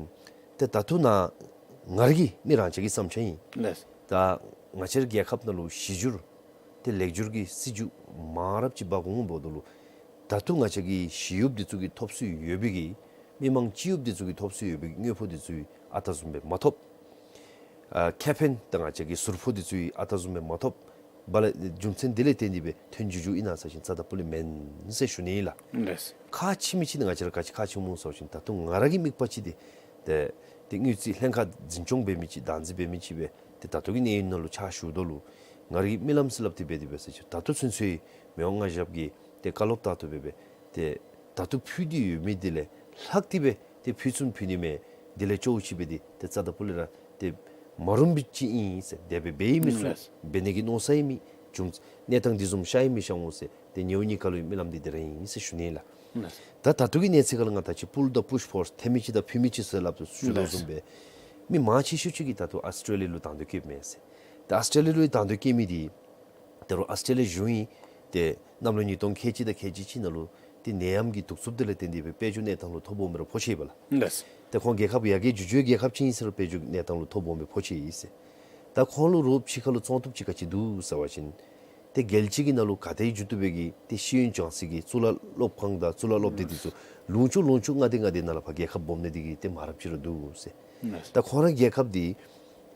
ཏེ་ད་ལྟོ་ནཱ་ང་ར་གི་མི་རང་ཅག་གི་བསམ་འཆར་ཨིན། ལགས། ད་ང་བཅས་ར་རྒྱལ་ཁབ་ནང་ལུ་གཞི་འགྱུར་ཏེ་ལེགས་བསྒྱུར་གྱི་སྲིད་བྱུས་མང་རབས་ཅིག་འབག་འོང་འབདཝ་ད་ལུ་ད་ལྟོ་ང་བཅས་ཀྱི་ཞི་གཡོགཔ་འདི་ཚུ་གིས་ཐོབ་སྲོལ་ཡོད་པའི་གི་མི་མང་སྤྱི་གཡོགཔ་འདི་ཚུ་གིས་ཐོབ་སྲོལ་ཡོད་པའི་གི་དངུལ་ཕོགས་འདི་ཚུ་ཨ་རྟག་བཟུམ་སྦེ་མ་ཐོབ། ཨ་ཁེ་ཕན་ད་ང་བཅས་ཀྱི་ཟུར་ཕོགས་འདི་ཚུ་ཨ་རྟག་བཟུམ་སྦེ་མ་ཐོབ། བ་ལས་རྒྱུ་མཚན་འདི་ལས་བརྟེན་ཏེ་སྦེ་ཐོན་འགྱོ་འགྱོཝ་ཨིན་ན་ཟེར་བ་ཅིན་རྩ་དང་པོ་ལས་མེན་ཟེར་ཞུ་ནི་ཨིན་ལགས། ལགས། ཁག་ཆེ་མི་ཅིག་ནི་ང་བཅས་ར་ག་ཅི་ཁག་ཆེ་སྨོ་ཟེར་བ་ཅིན་ད་ལྟོ་ང་ར་གི་དམིགས་པ་ཅིག་འདི་ཏེ་ཏེ་དངུལ་རྩིས་ལྷན་ཁག་འཛིན་སྐྱོང་འབད་མི་ཅིག་བདག་འཛིན་འབད་མི་ཅིག་སྦེ་ ཏེ་ད་ལྟོ་གི་གནས་ཡུན་ནང་ལུ་ཕྱག་ཞུཝ་ད་ལུ་ང་རའི་གི་རྨི་ལམ་ཟེར་སླབ་སྟེ་འབད་དེ་འབད་ས་ཅིག་ད་ལྟོ་ཚུན་ཚོད་མི་དབང་མངའ་ཞབས་ཀྱིས་ཏེ་བཀའ་སློབ་ལྟར་དུ་འབད་སྦེ་ཏེ་ད་ལྟོ་ཕུལ་ཏེ་ཡོད་མི་འདི་ལས་ལྷག་སྟེ་སྦེ་ཏེ་ཕུལ་ཚུགསཔ་ཕུལ་ནི་མས། དེ་ལས་སྐྱོ་བ་ཅིག་འབད་དེ་ཏེ་རྩ་དང་སྤུ་ལས་ར་ཏེ་མ་རུངམ་སྦེ་ཅིག་ཨིན་ཟེར། དེ་སྦེ་འབད་ཡི་མི་ཚུགས། ལགས། འབད་ནི་གི་མནོ་བསམ་ཡང་མི་བྱུང་། གནས་སྟངས་འདི་བཟུམ་ཤར་ཡང་མི་ཤར་འོང་ཟེར། ཏེ་ཉེ་བ་གཉིས་ཀ་ལུ་རྨི་ལམ་འདི་དེ་ར་ཨིན་ཟེར་ཞུ་ནི་ལགས། ལགས། ད་ད་ལྟོ་གི་གནས་ཚད་ཁར་ལུ་ང་ད་ཅི་པུལ་དང་པུཤ་ཕོརསི་འཐེན་མི་ཅིག་དང་ཕུལ་མི་ཅིག་ཟེར་སླབ་སྟེ་ཞུ་དོ་བཟུམ་སྦེ་མི་མང་ཆེ་ཤོས་ཅིག་གིས་ད་ལྟོ་ཨཱོས་ཊེ་ལི་ཡ་ལུ་དང་འདོད་བསྐྱེདཔ་མས་ཟེར། ད་ཨཱོས་ཊེ་ལི་ཡ་ལུ་དང་འདོད་བསྐྱེད་མི་འདི་ད་རུང་ཨཱོས་ཊེ་ལི་ཡ་གཞུང་གིས་ཏེ་གནམ་ལོ་ཉིས་སྟོང་ཁལ་གཅིག་དང་ཁལ་གཅིག་གཅིག་ནང་ལུ་ཏེ་ནད་ཡམས་ཀྱི་གདུག་རྩུབ་དེ་ལས་བརྟེན་ཏེ་སྦེ་དཔལ་འབྱོར་གནས་སྟངས་ལུ་ཐོ་ཕོགཔ་མས་ར་ཕོག་ཅི་ཡོདཔ་ལགས། ལགས། ཏེ་ཁོང་རྒྱལ་ཁབ་ཡར་རྒྱས་འགྱོ་འགྱོ་བའི་རྒྱལ་ཁབ་ཅིག་ཨིན་ཟེར་རུང་དཔལ་འབྱོར་གནས་སྟངས་ལུ་ཐོ་ཕོགཔ་མས་ཕོག་ཅི་ཡོད་ཟེར། ད་ཁོང་ལུ་རོགས་ཕྱི་ཁ་ལུ་བཙོང་བཏུབ་ཅིག་ག་ཅི་འདུག་ཟེར་བ་ཅིན་ཏེ་རྒྱལ་སྤྱི་གི་ནང་ལུ་ག་དེ་བཞུགས་བཏུབ་པའི་གི་ཏེ་ཤེས་ཡོན་སྦྱང་སའི་གི་གཙུག་ལག་སློབ་ཁང་དང་གཙུག་ལག་སློབ་སྡེ་འདི་ཚུ་ལུང་ཕྱོགས་ལུང་ཕྱོགས་ལྔ་སྡེ་ལྔ་སྡེ་ནང་ལས་ཕར་རྒྱལ་ཁབ་སྦོམ་ནི་འདི་གིས་ཏེ་མ་རབས་ཅིག་ར་འདུག་ཟེར། ལགས། ད་ཁོང་ར་རྒྱལ་ཁབ་འདི་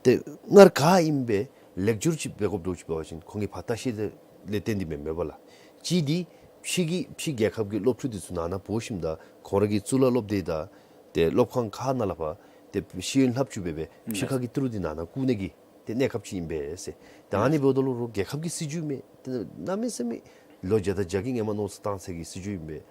ཏེ་སྔར་ག་ཨིནམ་སྦེ་ལེགས་བསྒྱུར་ཅིག་འབད་དགོཔ་འདུག་ཅིག་འབད་བ་ཅིན་ཁོང་གི་ཕར་ལྟ་བཤལ་དེ་ལས་བརྟེན་ཏེ་མེན་མེན་པས་ལགས། གཅིག་འདི་ཕྱི་གི་ཕྱི་རྒྱལ་ཁབ་ཀྱི་སློབ་ཕྲུག་འདི་ཚུ་ནང་ན་འབོ་ཞིནམ་ད་ཁོང་ར་གི་གཙུག་ལག་སློབ་སྡེ་དང་ཏེ་སློབ་ཁང་ཁག་ནང་ལས་ཕར་ཏེ་ཤེས་ཡོན་ལྷབ་བཅུག་སྦེ་སྦེ་ཕྱི་ཁ་གི་ཏི་རུ་འདི་ནང་ན་བཀུག་ནི་གི་ཏེ་གནས་སྐབས་ཅིག་ཨིན་པས་ཟེར། ད་ཨ་ནི་འབདཝ་ད་ལུ་རོགས་རྒྱལ་ཁབ་ཀྱི་སྲིད་བྱུས་མས། ཏེ་གནམ་མེད་ས་མེད་ལོ་བརྒྱ་དང་བརྒྱ་གི་ཧེ་མ་མནོ་བསམ་བཏང་ཚད་ཀྱི་སྲིད་བྱུས་ཨིན་པས།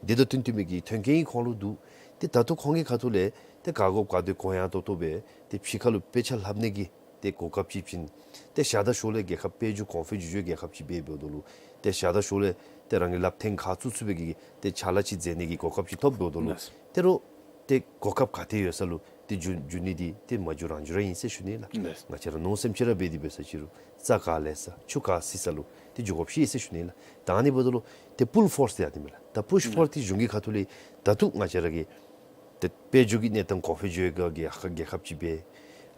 འདི་དང་བསྟུན་བསྟུན་མི་གི་ཐོན་སྐྱེད་ཁོང་ལུ་འདུག། ཏེ་ད་ལྟོ་ཁོང་གི་ཁ་ཐུག་ལས་ཏེ་ག་དགོཔ་ག་དེ་གོ་ཡངས་ཏོག་ཏོ་སྦེ་ཏེ་ཕྱི་ཁ་ལུ་དཔེ་ཆ་ལྷབ་ནི་གི་ཏེ་གོ་སྐབས་ཅིག་བྱིན། ཏེ་ཞར་དང་ཞོར་ལས་རྒྱལ་ཁབ་དཔལ་འབྱོར་གོང་འཕེལ་འགྱོ་འགྱོ་བའི་རྒྱལ་ཁབ་ཅིག་འབད་འབདཝ་ད་ལུ་ཏེ་ཞར་དང་ཞོར་ལས་ཏེ་རང་གི་ལགཔ་ཐོན་ཁ་ཚུད་ཚུད་པའི་གི་ཏེ་ཕྱག་ལཱ་ཅིག་མཛད་ནི་གི་གོ་སྐབས་ཅིག་ཐོབ་འབདཝ་ད་ལུ་ལགས། ཏེ་རོགས་ཏེ་གོ་སྐབས་ག་ཏེ་ཡོད་ས་ལུ་ཏེ་འགྱོ་འགྱོ་ནི་འདི་ཏེ་མ་འགྱོ་རང་འགྱོ་ར་ཨིན་ཟེར་ཞུ་ནི་ལགས། ལགས། ང་བཅས་ར་མནོ་བསམ་ཅིག་ར་འབད་དེ་འབད་ས་ཅིག་རུང་རྩྭ་ག་ལེགས་ས་ཆུ་ག་བསིལ་ས་ལུ་ཏེ་འགྱོ་དགོཔ་ཅིག་ཨིན་ཟེར་ཞུ་ནི་ལགས། ད་ཨ་ནི་འབདཝ་ད་ལུ་ཏེ་པུལ་ཕོརསི་ཟེར་ཡང་འདི་མས་ལགས། ད་པུཤ་ཕོརསི་འདི་གཞུང་གི་ཁ་ཐུག་ལས་ད་ལྟོ་ང་བཅས་ར་གི་ཏེ་དཔལ་འབྱོར་གྱི་གནས་སྟངས་གོང་འཕེལ་འགྱོ་བའི་གི་རྒྱལ་ཁབ་ཅིག་འབད།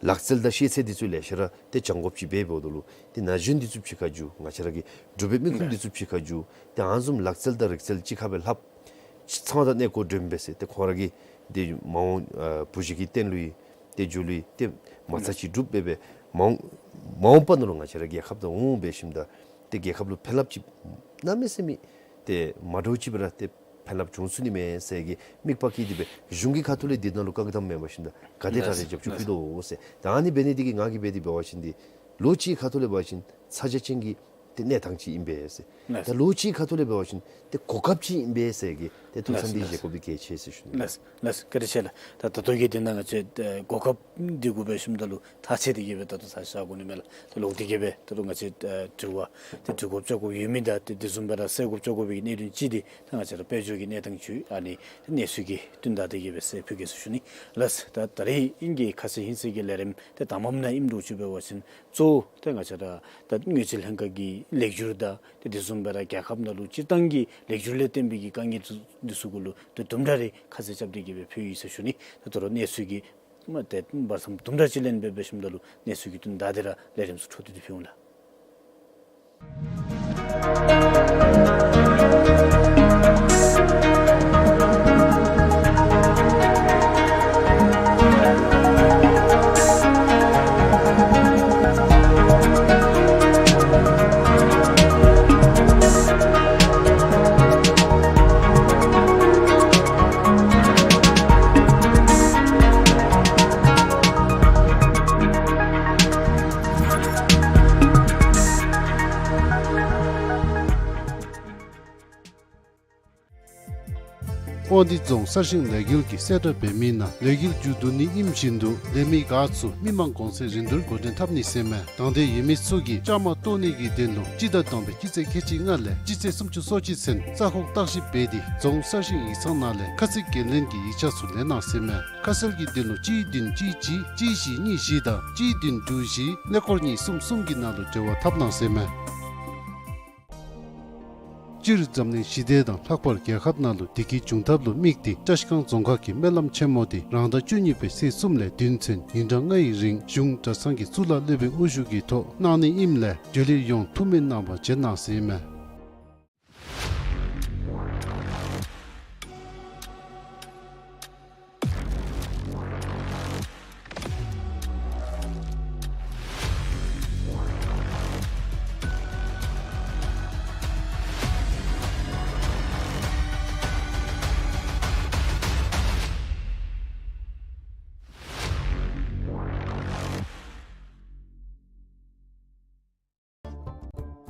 ལག་རྩལ་དང་ཤེས་ཚད་འདི་ཚུ་ལེ་ཤ་ར་ཏེ་སྦྱང་དགོཔ་ཅིག་འབད་འབདཝ་ད་ལུ་ཏེ་ན་གཞོན་འདི་ཚུ་ཕྱི་ཁར་འགྱོ། ང་བཅས་ར་གི་འབྲུག་པའི་མི་ཁུངས་འདི་ཚུ་ཕྱི་ཁར་འགྱོ། ཏེ་ཨ་ནི་བཟུམ་ལག་རྩལ་དང་རིག་རྩལ་གཅིག་ཁར་སྦེ་ལྷབ། ཚང་དང་གནས་སྐོར་འདྲེན་འབད་ཟེར་ཏེ་ཁོང་ར་གི་ཏེ་མ་འོངས་ཨ་བུ་གཞི་གི་བརྟན་ལུས་ཏེ་འགྱོ་ལུས་ཏེ་མ་རྩ་ཅིག་སྒྲུབ་སྦེ་སྦེ་མ་འོངས་མ་འོངས་པ་ནང་ལུ་ང་བཅས་ར་རྒྱལ་ཁབ་དང་འོང་འབད་ཞིནམ་ད་ཏེ་རྒྱལ་ཁབ་ལུ་ཕན་རླབས་ཅིག་གནམ་མེད་ས་མེད་ཏེ་མ་འདྲཝ་ཅིག་སྦེ་ར་ཏེ་ཕན་རླབས་བྱུང་ཚུགས་ནི་མས་ཟེར་གྱི་དམིགས་པ་བསྐྱེད་དེ་སྦེ་གཞུང་གི་ཁ་ཐུག་ལས་འདི་ནང་ལུ་བཀག་དམ་མེད་པར་ཞིནམ་ད་ག་དེ་དྲག་རེ་རྒྱབ་སྐྱོར་ཕུལ་དོ་ཟེར། ད་ཨ་ནི་འབད་ནི་འདི་གིས་ང་གིས་འབད་དེ་འབད་བ་ཅིན་འདི་ལོ་གཅིག་ཁ་ཐུག་ལས་འབད་བ་ཅིན་ཚ་གྱང་ཅན་གྱི་ཏེ་གནས་སྟངས་ཅིག་ཨིན་པས་ཟེར། ལགས། ད་ལོ་གཅིག་ཁ་ཐུག་ལས་འབད་བ་ཅིན་ཏེ་གོ་སྐབས་ཅིག་ཨིན་པས་ཟེར་གྱི་ཏེ་ཐུགས་བསམ་འདི་ལགས། བཞེས་དགོ་པའི་གལ་ཆེ་ཟེར་ཞུ་ནི། ལགས། ལགས། བཀའ་དྲིན་ཆེ་ལགས། ད་ད་ལྟོ་གི་འདི་ནང་ང་བཅས་ཨེ་གོ་སྐབས་འདི་གུ་འབད་ཞིནམ་ད་ལུ་ཐག་བཅད་དེ་གི་སྦེ་ད་ལྟོ་ཚར་བཞག་དགོ་ནི་མས་ལགས། ད་ལོག་སྟེ་གི་སྦེ་ད་ལྟོ་ང་བཅས་ཨེ་དྲི་བ་ཏེ་དྲི་དགོཔ་བཅར་དགོཔ་ཡོད་མི་དང་ཏེ་དེ་བཟུམ་སྦེ་ར་གསལ་དགོཔ་བཅར་དགོ་པའི་གི་གནད་དོན་ཅིག་འདི་ད་ང་བཅས་ར་དཔལ་འབྱོར་གྱི་གནས་སྟངས་ཅིག་ཨ་ནི་གནས་ཚུལ་གྱི་བསྟུན་ད་དེ་གི་སྦེ་ཟེར་ཕུལ་གེ་ཟེར་ཞུ་ནི། ལགས། ད་ད་རེས་ཨིན་གྱི་ཁ་གསལ་ཧིང་གསལ་གྱི་ལས་རིམ་ཏེ་དང་པམ་ནང་ཨིནམ་འདྲཝ་ཅིག་འབད་བ་ཅིན་གཙོ་བོ་ཏེ་ང་བཅས་ར་ད་དངུལ་རྩིས་ལྷན་ཁག་གི་ལེགས་བསྒྱུར་དང་ཏེ་དེ་བཟུམ་སྦེ་ར་རྒྱལ་ཁབ་ནང་ལུ་སྤྱིར་བཏང་གི་ལེགས་བསྒྱུར་ལས་བརྟེན་པའི་གི་དཀའ་ངལ་འདི་ཚུ་གུ་ལུ་ཏེ་དུམ་གྲ་རེ་ཁ་གསལ་རྐྱབ་སྟེ་གི་སྦེ་ཕུལ་ཡི་ཟེར་ཞུ་ནི། ད་ད་རུང་གནས་ཚུལ་གྱི་མ་ཏེ་བར་མཚམས་དུམ་གྲ་ཅིག་ལེན་སྦེ་འབད་ཞིནམ་ད་ལུ་གནས་ཚུལ་གྱི་བསྟུན་ད་དེ་ར་ལས་རིམ་ཚུ་འཕྲོ་མཐུད་དེ་ཕུལ་འོང་ལགས། དབང་འདུས་རྫོང་གསར་བཞེངས་ལས་འགུལ་གྱིས་གསལ་བསྒྲགས་འབད་མི་ནང་ལས་འགུལ་མཇུག་བསྡུ་ནི་ཨིནམ་བཞིན་དུ་ལས་མི་འགོ་གཙོ་མི་མང་གོང་ཚད་རིན་བསྡུར་འགོ་འདྲེན་འཐབ་ནི་ཟེར་མས། དང་འདོད་ཡོད་མི་ཚུ་གིས་བཅའ་མར་གཏོགས་ནི་གི་དོན་ལུ་སྤྱི་ཟླ་དང་པའི་སྤྱི་ཚེས་ཁལ་གཅིག་ལྔ་ལས་སྤྱི་ཚེས་སུམ་ཅུ་སོ་གཅིག་ཚུན་རྩ་ཁོག་བརྟག་ཞིབ་འབད་དེ་རྫོང་གསར་བཞེངས་ཡིག་ཚང་ནང་ལས་ཁ་ཚིག་འགན་ལེན་གྱི་ཡིག་ཆ་ཚུ་ལེན་གནང་ཟེར་མས། ཁ་གསལ་གྱི་དོན་ལུ་གཅིག་བདུན་གཅིག་གཅིག་གཅིག་བཞི་གཉིས་བཞི་དང་གཅིག་བདུན་དྲུག་བཞི་ཀླད་ཀོར་གཉིས་གསུམ་གསུམ་གྱི་ནང་ལུ་འབྲེལ་བ་འཐབ་གནང་ཟེར་མས། སྤྱིར་འཛམ་གླིང་ཞི་བདེ་དང་ལྷག་པར་རྒྱལ་ཁབ་ནང་ལུ་བདེ་སྐྱིད་འབྱུང་ཐབས་ལུ་དམིགས་ཏེ་བཀྲིས་སྒང་རྫོང་ཁག་གི་སྨོན་ལམ་ཆེན་མོ་དེ་རང་ཟླ་བཅུ་གཉིས་པའི་ཚེས་གསུམ་ལས་བདུན་ཚུན་ཉིན་གྲངས་ལྔའི་རིང་གཞུང་གྲྭ་ཚང་གི་གཙུག་ལག་སློབ་དཔོན་དབུ་བཞུགས་ཀྱི་ཐོག་གནང་ནི་ཨིནམ་ལས་འབྱོན་ལེན་ཡོངས་ཐུགས་སྨོན་གནང་བར་བྱོན་གནང་ཟེར་མས།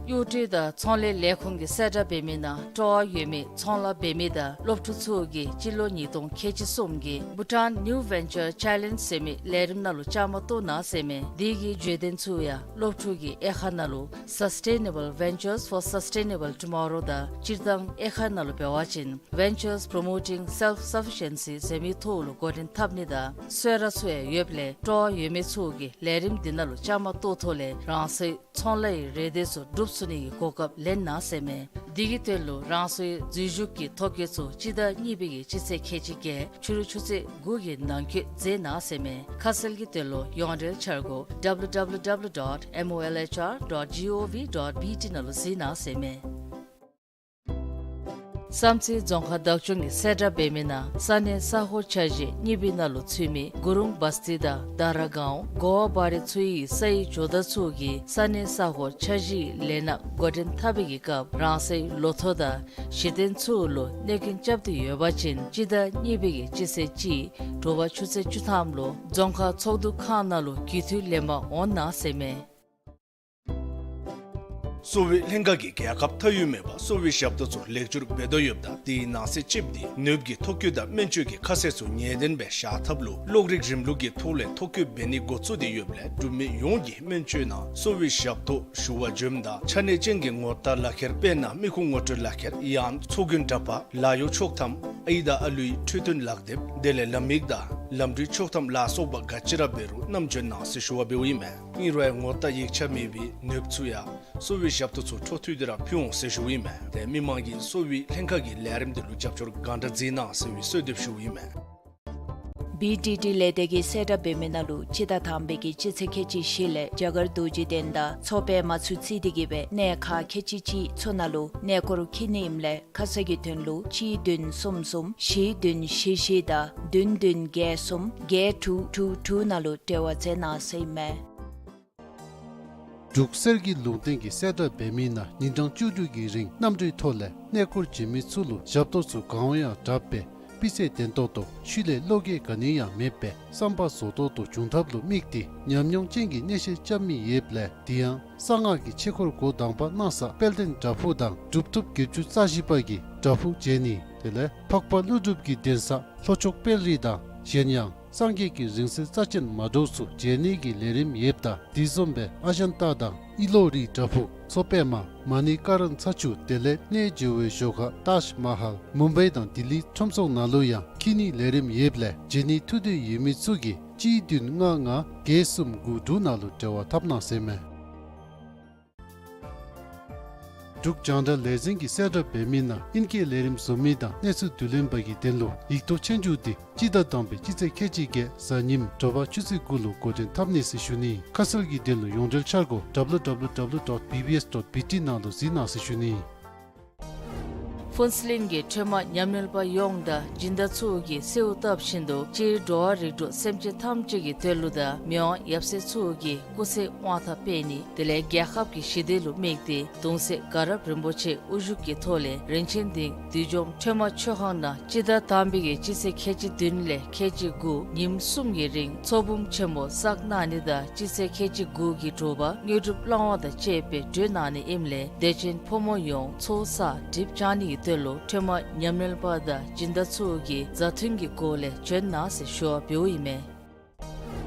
གཡོག་བཀོལ་དང་ཚོང་ལས་ལས་ཁུངས་ཀྱི་གསལ་བསྒྲགས་འབད་མི་ནང་སྤྲོ་བ་ཡོད་མི་ཚོང་ལཱ་འབད་མི་དང་སློབ་ཕྲུག་ཚུ་གིས་སྤྱི་ལོ་ཉིས་སྟོང་ཁལ་གཅིག་གསུམ་གྱི་Bhutan New Venture Challenge ཟེར་མི་ལས་རིམ་ནང་ལུ་བཅའ་མར་གཏོགས་གནང་ཟེར་མས། དེ་གི་བརྗོད་དོན་ཚུ་ཡང་སློབ་ཕྲུག་གི་དབྱེ་ཁག་ནང་ལུ་Sustainable Ventures for Sustainable Tomorrow དང་སྤྱིར་བཏང་དབྱེ་ཁག་ནང་ལུ་འབད་བ་ཅིན་Ventures Promoting Self-Sufficiency ཟེར་མི་ཐོག་ལུ་འགོ་འདྲེན་འཐབ་ནི་དང་གསོལ་རས་ཚུ་ཡང་ཡོདཔ་ལས་སྤྲོ་བ་ཡོད་མི་ཚུ་གིས་ལས་རིམ་འདི་ནང་ལུ་བཅའ་མར་གཏོགས་ཐོག་ལས་རང་སོའི་ཚོང་ལཱ་གི་རེ་འདོད་ཚུ་འགྲུབ་ཚུགས་ནི་གི་གོ་སྐབས་ལེན་གནང་ཟེར་མས། དེ་གི་དོན་ལུ་རང་སོའི་འཛུལ་ཞུགས་ཀྱི་ཐོ་བཀོད་ཚུ་སྤྱི་ཟླ་གཉིས་པའི་གི་སྤྱི་ཚེས་ཁལ་གཅིག་བརྒྱད་ཕྱི་རུ་ཆུ་ཚོད་དགུ་གི་ནང་འཁོད་མཛད་གནང་ཟེར་མས། ཁ་གསལ་གྱི་དོན་ལུ་ཡོངས་འབྲེལ་འཆར་སྒོ་W W W dot M O L H R dot G O V dot B T ནང་ལུ་གཟིགས་གནང་ཟེར་མས། བསམ་རྩེ་རྫོང་ཁག་བདག་སྐྱོང་གི་གསལ་བསྒྲགས་འབད་མི་ནང་ས་གནས་ས་ཁོངས་འཆར་གཞི་གཉིས་པའི་ནང་ལུ་ཚུད་མི་གུ་རུང་བ་སྟི་དང་དཱ་ར་གའོན་གོ་བ་བ་རི་ཚུ་ཡི་སའི་ཇོ་བདག་ཚུ་གིས་ས་གནས་ས་ཁོངས་འཆར་གཞིའི་ལས་སྣ་འགོ་འདྲེན་འཐབ་པའི་གི་སྐབས་རང་སའི་ལོ་ཐོ་དང་གཞི་རྟེན་ཚུ་ལུ་གནོད་སྐྱོན་རྐྱབ་སྟེ་ཡོད་པ་ཅིན་སྤྱི་ཟླ་གཉིས་པའི་གི་སྤྱི་ཚེས་གཅིག་དྲོ་པ་ཆུ་ཚོད་བཅུ་ཐམ་ལུ་རྫོང་ཁག་ཚོགས་འདུ་ཁང་ནང་ལུ་རྒྱུས་མཐུད་ལེན་པར་འོང་གནང་ཟེར་མས། གསོ་བའི་ལྷན་ཁག་གིས་རྒྱལ་ཁབ་མཐའ་དབུས་མེད་པར་གསོ་བའི་ཞབས་ཏོག་ཚུ་ལེགས་བཅོས་འབད་དོ་ཡོདཔ་ད་དེའི་ནང་གསེས་ཅིག་འདི་ནདཔ་གི་ཐོ་བཀོད་དང་སྨན་བཅོས་ཀྱི་ཁ་གསལ་ཚུ་ངེས་གཏན་སྦེ་བཞག་ཐབས་ལུ་གློག་རིག་རིམ་ལུགས་ཀྱི་ཐོག་ལས་ཐོ་བཀོད་འབད་ནི་འགོ་བཙུགས་ཏེ་ཡོདཔ་ལས་འབྲུག་མི་ཡོངས་ཀྱིས་སྨན་བཅོས་ནང་གསོ་བའི་ཞབས་ཏོག་ཞུ་བར་འབྱོནམ་ད་ཆ་གནས་ཅན་གྱི་ངོ་རྟགས་ལག་ཁྱེར་དཔེར་ན་མི་ཁུངས་ངོ་སྤྲོད་ལག་ཁྱེར་ཡང་ཚོགས་རྒྱན་འདྲ་པར་ལཱ་གཡོག་ཆོག་ཐམ་ཨའི་དང་ཨ་ལུའི་འཕྲོད་བསྟེན་ལག་དེབ་དེ་ལས་ལམ་ཡིག་དང་ལམ་འགྲུལ་ཆོག་ཐམ་ལ་སོགས་པ་ག་ཅི་ར་འབད་རུང་བསྣམས་འབྱོན་གནང་ཟེར་ཞུ་བ་འབདཝ་ཨིན་མས། ཨིན་རུང་ཡང་ངོ་རྟགས་ཡིག་ཆ་མེད་པའི་ནདཔ་ཚུ་ཡང་གསོ་བའི་ཞབས་ཏོག་ཚུ་འཕྲོ་མཐུད་དེ་ར་ཕུལ་འོང་ཟེར་ཞུཝ་ཨིན་མས། ཏེ་མི་མང་གིས་གསོ་བའི་ལྷན་ཁག་གི་ལས་རིམ་འདི་ལུ་རྒྱབ་སྐྱོར་གང་དྲག་མཛད་གནང་ཟེར་བའི་གསོལ་འདེབས་ཞུཝ་ཨིན་མས། བི་ཌི་ཌི་ལས་སྡེ་གི་གསལ་བསྒྲགས་འབད་མི་ནང་ལུ་སྤྱི་ཟླ་དང་པའི་གི་སྤྱི་ཚེས་ཁལ་གཅིག་བཞི་ལས་རྒྱ་གར་རྡོ་རྗེ་གདན་དང་མཚོ་པདྨ་ཚུ་བརྩིས་ཏེ་གི་སྦེ་གནས་ཁག་ཁལ་གཅིག་གཅིག་ཚུ་ནང་ལུ་གནས་སྐོར་འཁྱིད་ནི་ཨིནམ་ལས་ཁ་གསལ་གྱི་དོན་ལུ་གཅིག་བདུན་གསུམ་གསུམ་བཞི་བདུན་བཞི་བཞི་དང་བདུན་བདུན་བརྒྱད་གསུམ་བརྒྱད་དྲུག་དྲུག་དྲུག་ནང་ལུ་འབྲེལ་བ་མཛད་གནང་ཟེར་ཨིན་མས། འབྲུག་གསེར་གྱི་ལུང་བསྟན་གྱི་གསལ་བསྒྲགས་འབད་མི་ནང་ཉིན་གྲངས་བཅུ་དྲུག་གི་རིང་གནམ་གྲུའི་ཐོག་ལས་གནས་སྐོར་བྱོན་མི་ཚུ་ལུ་ཞབས་ཏོག་ཚུ་གང་འོང་ཡང་དྲག་པས་སྤུས་ཚད་ལྡན་ཏོག་ཏོ་ཤུལ་ལས་བློ་འགྱོད་ག་ནི་ཡང་མེད་པའི་བསམ་པ་རྫོགས་ཏོག་ཏོ་འབྱུང་ཐབས་ལུ་དམིགས་ཏེ་ཉམས་མྱོང་ཅན་གྱི་གནས་བཤད་རྐྱབ་མི་ཡོདཔ་ལས་དེ་ཡང་གསང་སྔགས་ཀྱི་ཆོས་འཁོར་འགོ་དང་པ་གནང་ས་དཔལ་ལྡན་བྲག་ཕུག་དང་གྲུབ་ཐོབ་བརྒྱད་ཅུ་རྩ་བཞི་པ་གི་བྲག་ཕུག་མཇལ་ནི་དེ་ལས་འཕགས་པ་ཀླུ་སྒྲུབ་ཀྱི་གདན་ས་ལྷོ་ཕྱོགས་དཔལ་རི་དང་གཞན་ཡང་སངས་རྒྱས་ཀྱི་རིང་བསྲེལ་རྩ་ཅན་མ་འདྲཝ་ཚུ་མཇལ་ནི་གི་ལས་རིམ་ཡོདཔ་ད་དེ་བཟུམ་སྦེ་ཨ་ཇན་ཏ་དང་ཨི་ལོ་རི་བྲག་ཕུག་མཚོ་པདྨ་མ་ཎི་ཀ་རན་ཚ་ཆུ་དེ་ལས་གནས་མཇལ་བའི་ཞོར་ཁར་ཏཱཇ་མ་ཧཱལ་མུམ་བའི་དང་ལྡི་ལི་ཁྲོམ་ཚོགས་ནང་ལུ་ཡང་འཁྱིད་ནི་ལས་རིམ་ཡོདཔ་ལས་མཇལ་ནི་ཐུགས་འདོད་ཡོད་མི་ཚུ་གིས་གཅིག་བདུན་ལྔ་ལྔ་བརྒྱད་གསུམ་དགུ་དྲུག་ནང་ལུ་འབྲེལ་བ་འཐབ་གནང་ཟེར་མས། འབྲུག་རྒྱང་བསྒྲགས་ལས་འཛིན་གྱི་གསལ་བསྒྲགས་འབད་མི་ནང་ཨིང་སྐད་ལས་རིམ་བཟོ་མི་དང་གནས་ཚུལ་བསྡུ་ལེན་པ་གི་དོན་ལུ་ཡིག་ཐོག་ཆོས་རྒྱུགས་འདི་སྤྱི་ཟླ་དང་པའི་སྤྱི་ཚེས་ཁལ་གཅིག་བརྒྱད་གཟའ་ཉིམ་དྲོ་པ་ཆུ་ཚོད་དགུ་ལུ་འགོ་འདྲེན་འཐབ་ནི་ཟེར་ཞུ་ནི། ཁ་གསལ་གྱི་དོན་ལུ་ཡོངས་འབྲེལ་འཆར་སྒོ་W W W dot B B S dot B T ནང་ལུ་གཟིགས་གནང་ཟེར་ཞུ་ནི། ཕུན་ཚོགས་གླིང་གི་ཁྲོས་མ་ཉམས་ལེན་པ་ཡོངས་དང་སྦྱིན་བདག་ཚུ་གིས་གསོལཝ་བཏབ་བཞིན་དུ་སྤྱིར་འགྲོ་བ་རིགས་དྲུག་སེམས་ཅན་ཐམས་ཅད་ཀྱི་དོན་ལུ་དང་མི་དབང་ཡབ་སྲས་ཚུ་གི་སྐུ་ཚེ་དབང་ཐང་སྤེལ་ནི་དེ་ལས་རྒྱལ་ཁབ་ཀྱི་ཞི་བདེ་ལུ་དམིགས་ཏེ་གདུང་སྲས་དགའ་རབ་རིན་པོ་ཆེ་དབུ་བཞུགས་ཀྱི་ཐོག་ལས་རིན་ཆེན་སྡིངས་བདུད་འཇོམས་ཁྲོས་མ་མཆོད་ཁང་ནང་སྤྱི་ཟླ་དང་པའི་གི་སྤྱི་ཚེས་ཁལ་གཅིག་བདུན་ལས་ཁལ་གཅིག་དགུ་ཉིནམ་གསུམ་གྱི་རིང་ཚོགས་འབུམ་ཆེན་མོ་བསགས་གནང་ནི་དང་སྤྱི་ཚེས་ཁལ་གཅིག་དགུ་གི་དྲོ་པ་དངོས་གྲུབ་བླང་བ་དང་བཅས་པའི་གྲོལ་གནང་ནི་ཨིནམ་ལས་དད་ཅན་ཕོ་མོ་ཡོངས་ཚོགས་བསགས་སྒྲིབ་སྦྱང་ནི་གི་དོན་ལུ་ཁྲོས་མ་ཉམས་ལེན་པ་དང་སྦྱིན་བདག་ཚུ་གིས་མཛའ་མཐུན་གྱི་སྒོ་ལས་བྱོན་གནང་ཟེར་ཞུ་བ་འབདཝ་ཨིན་མས།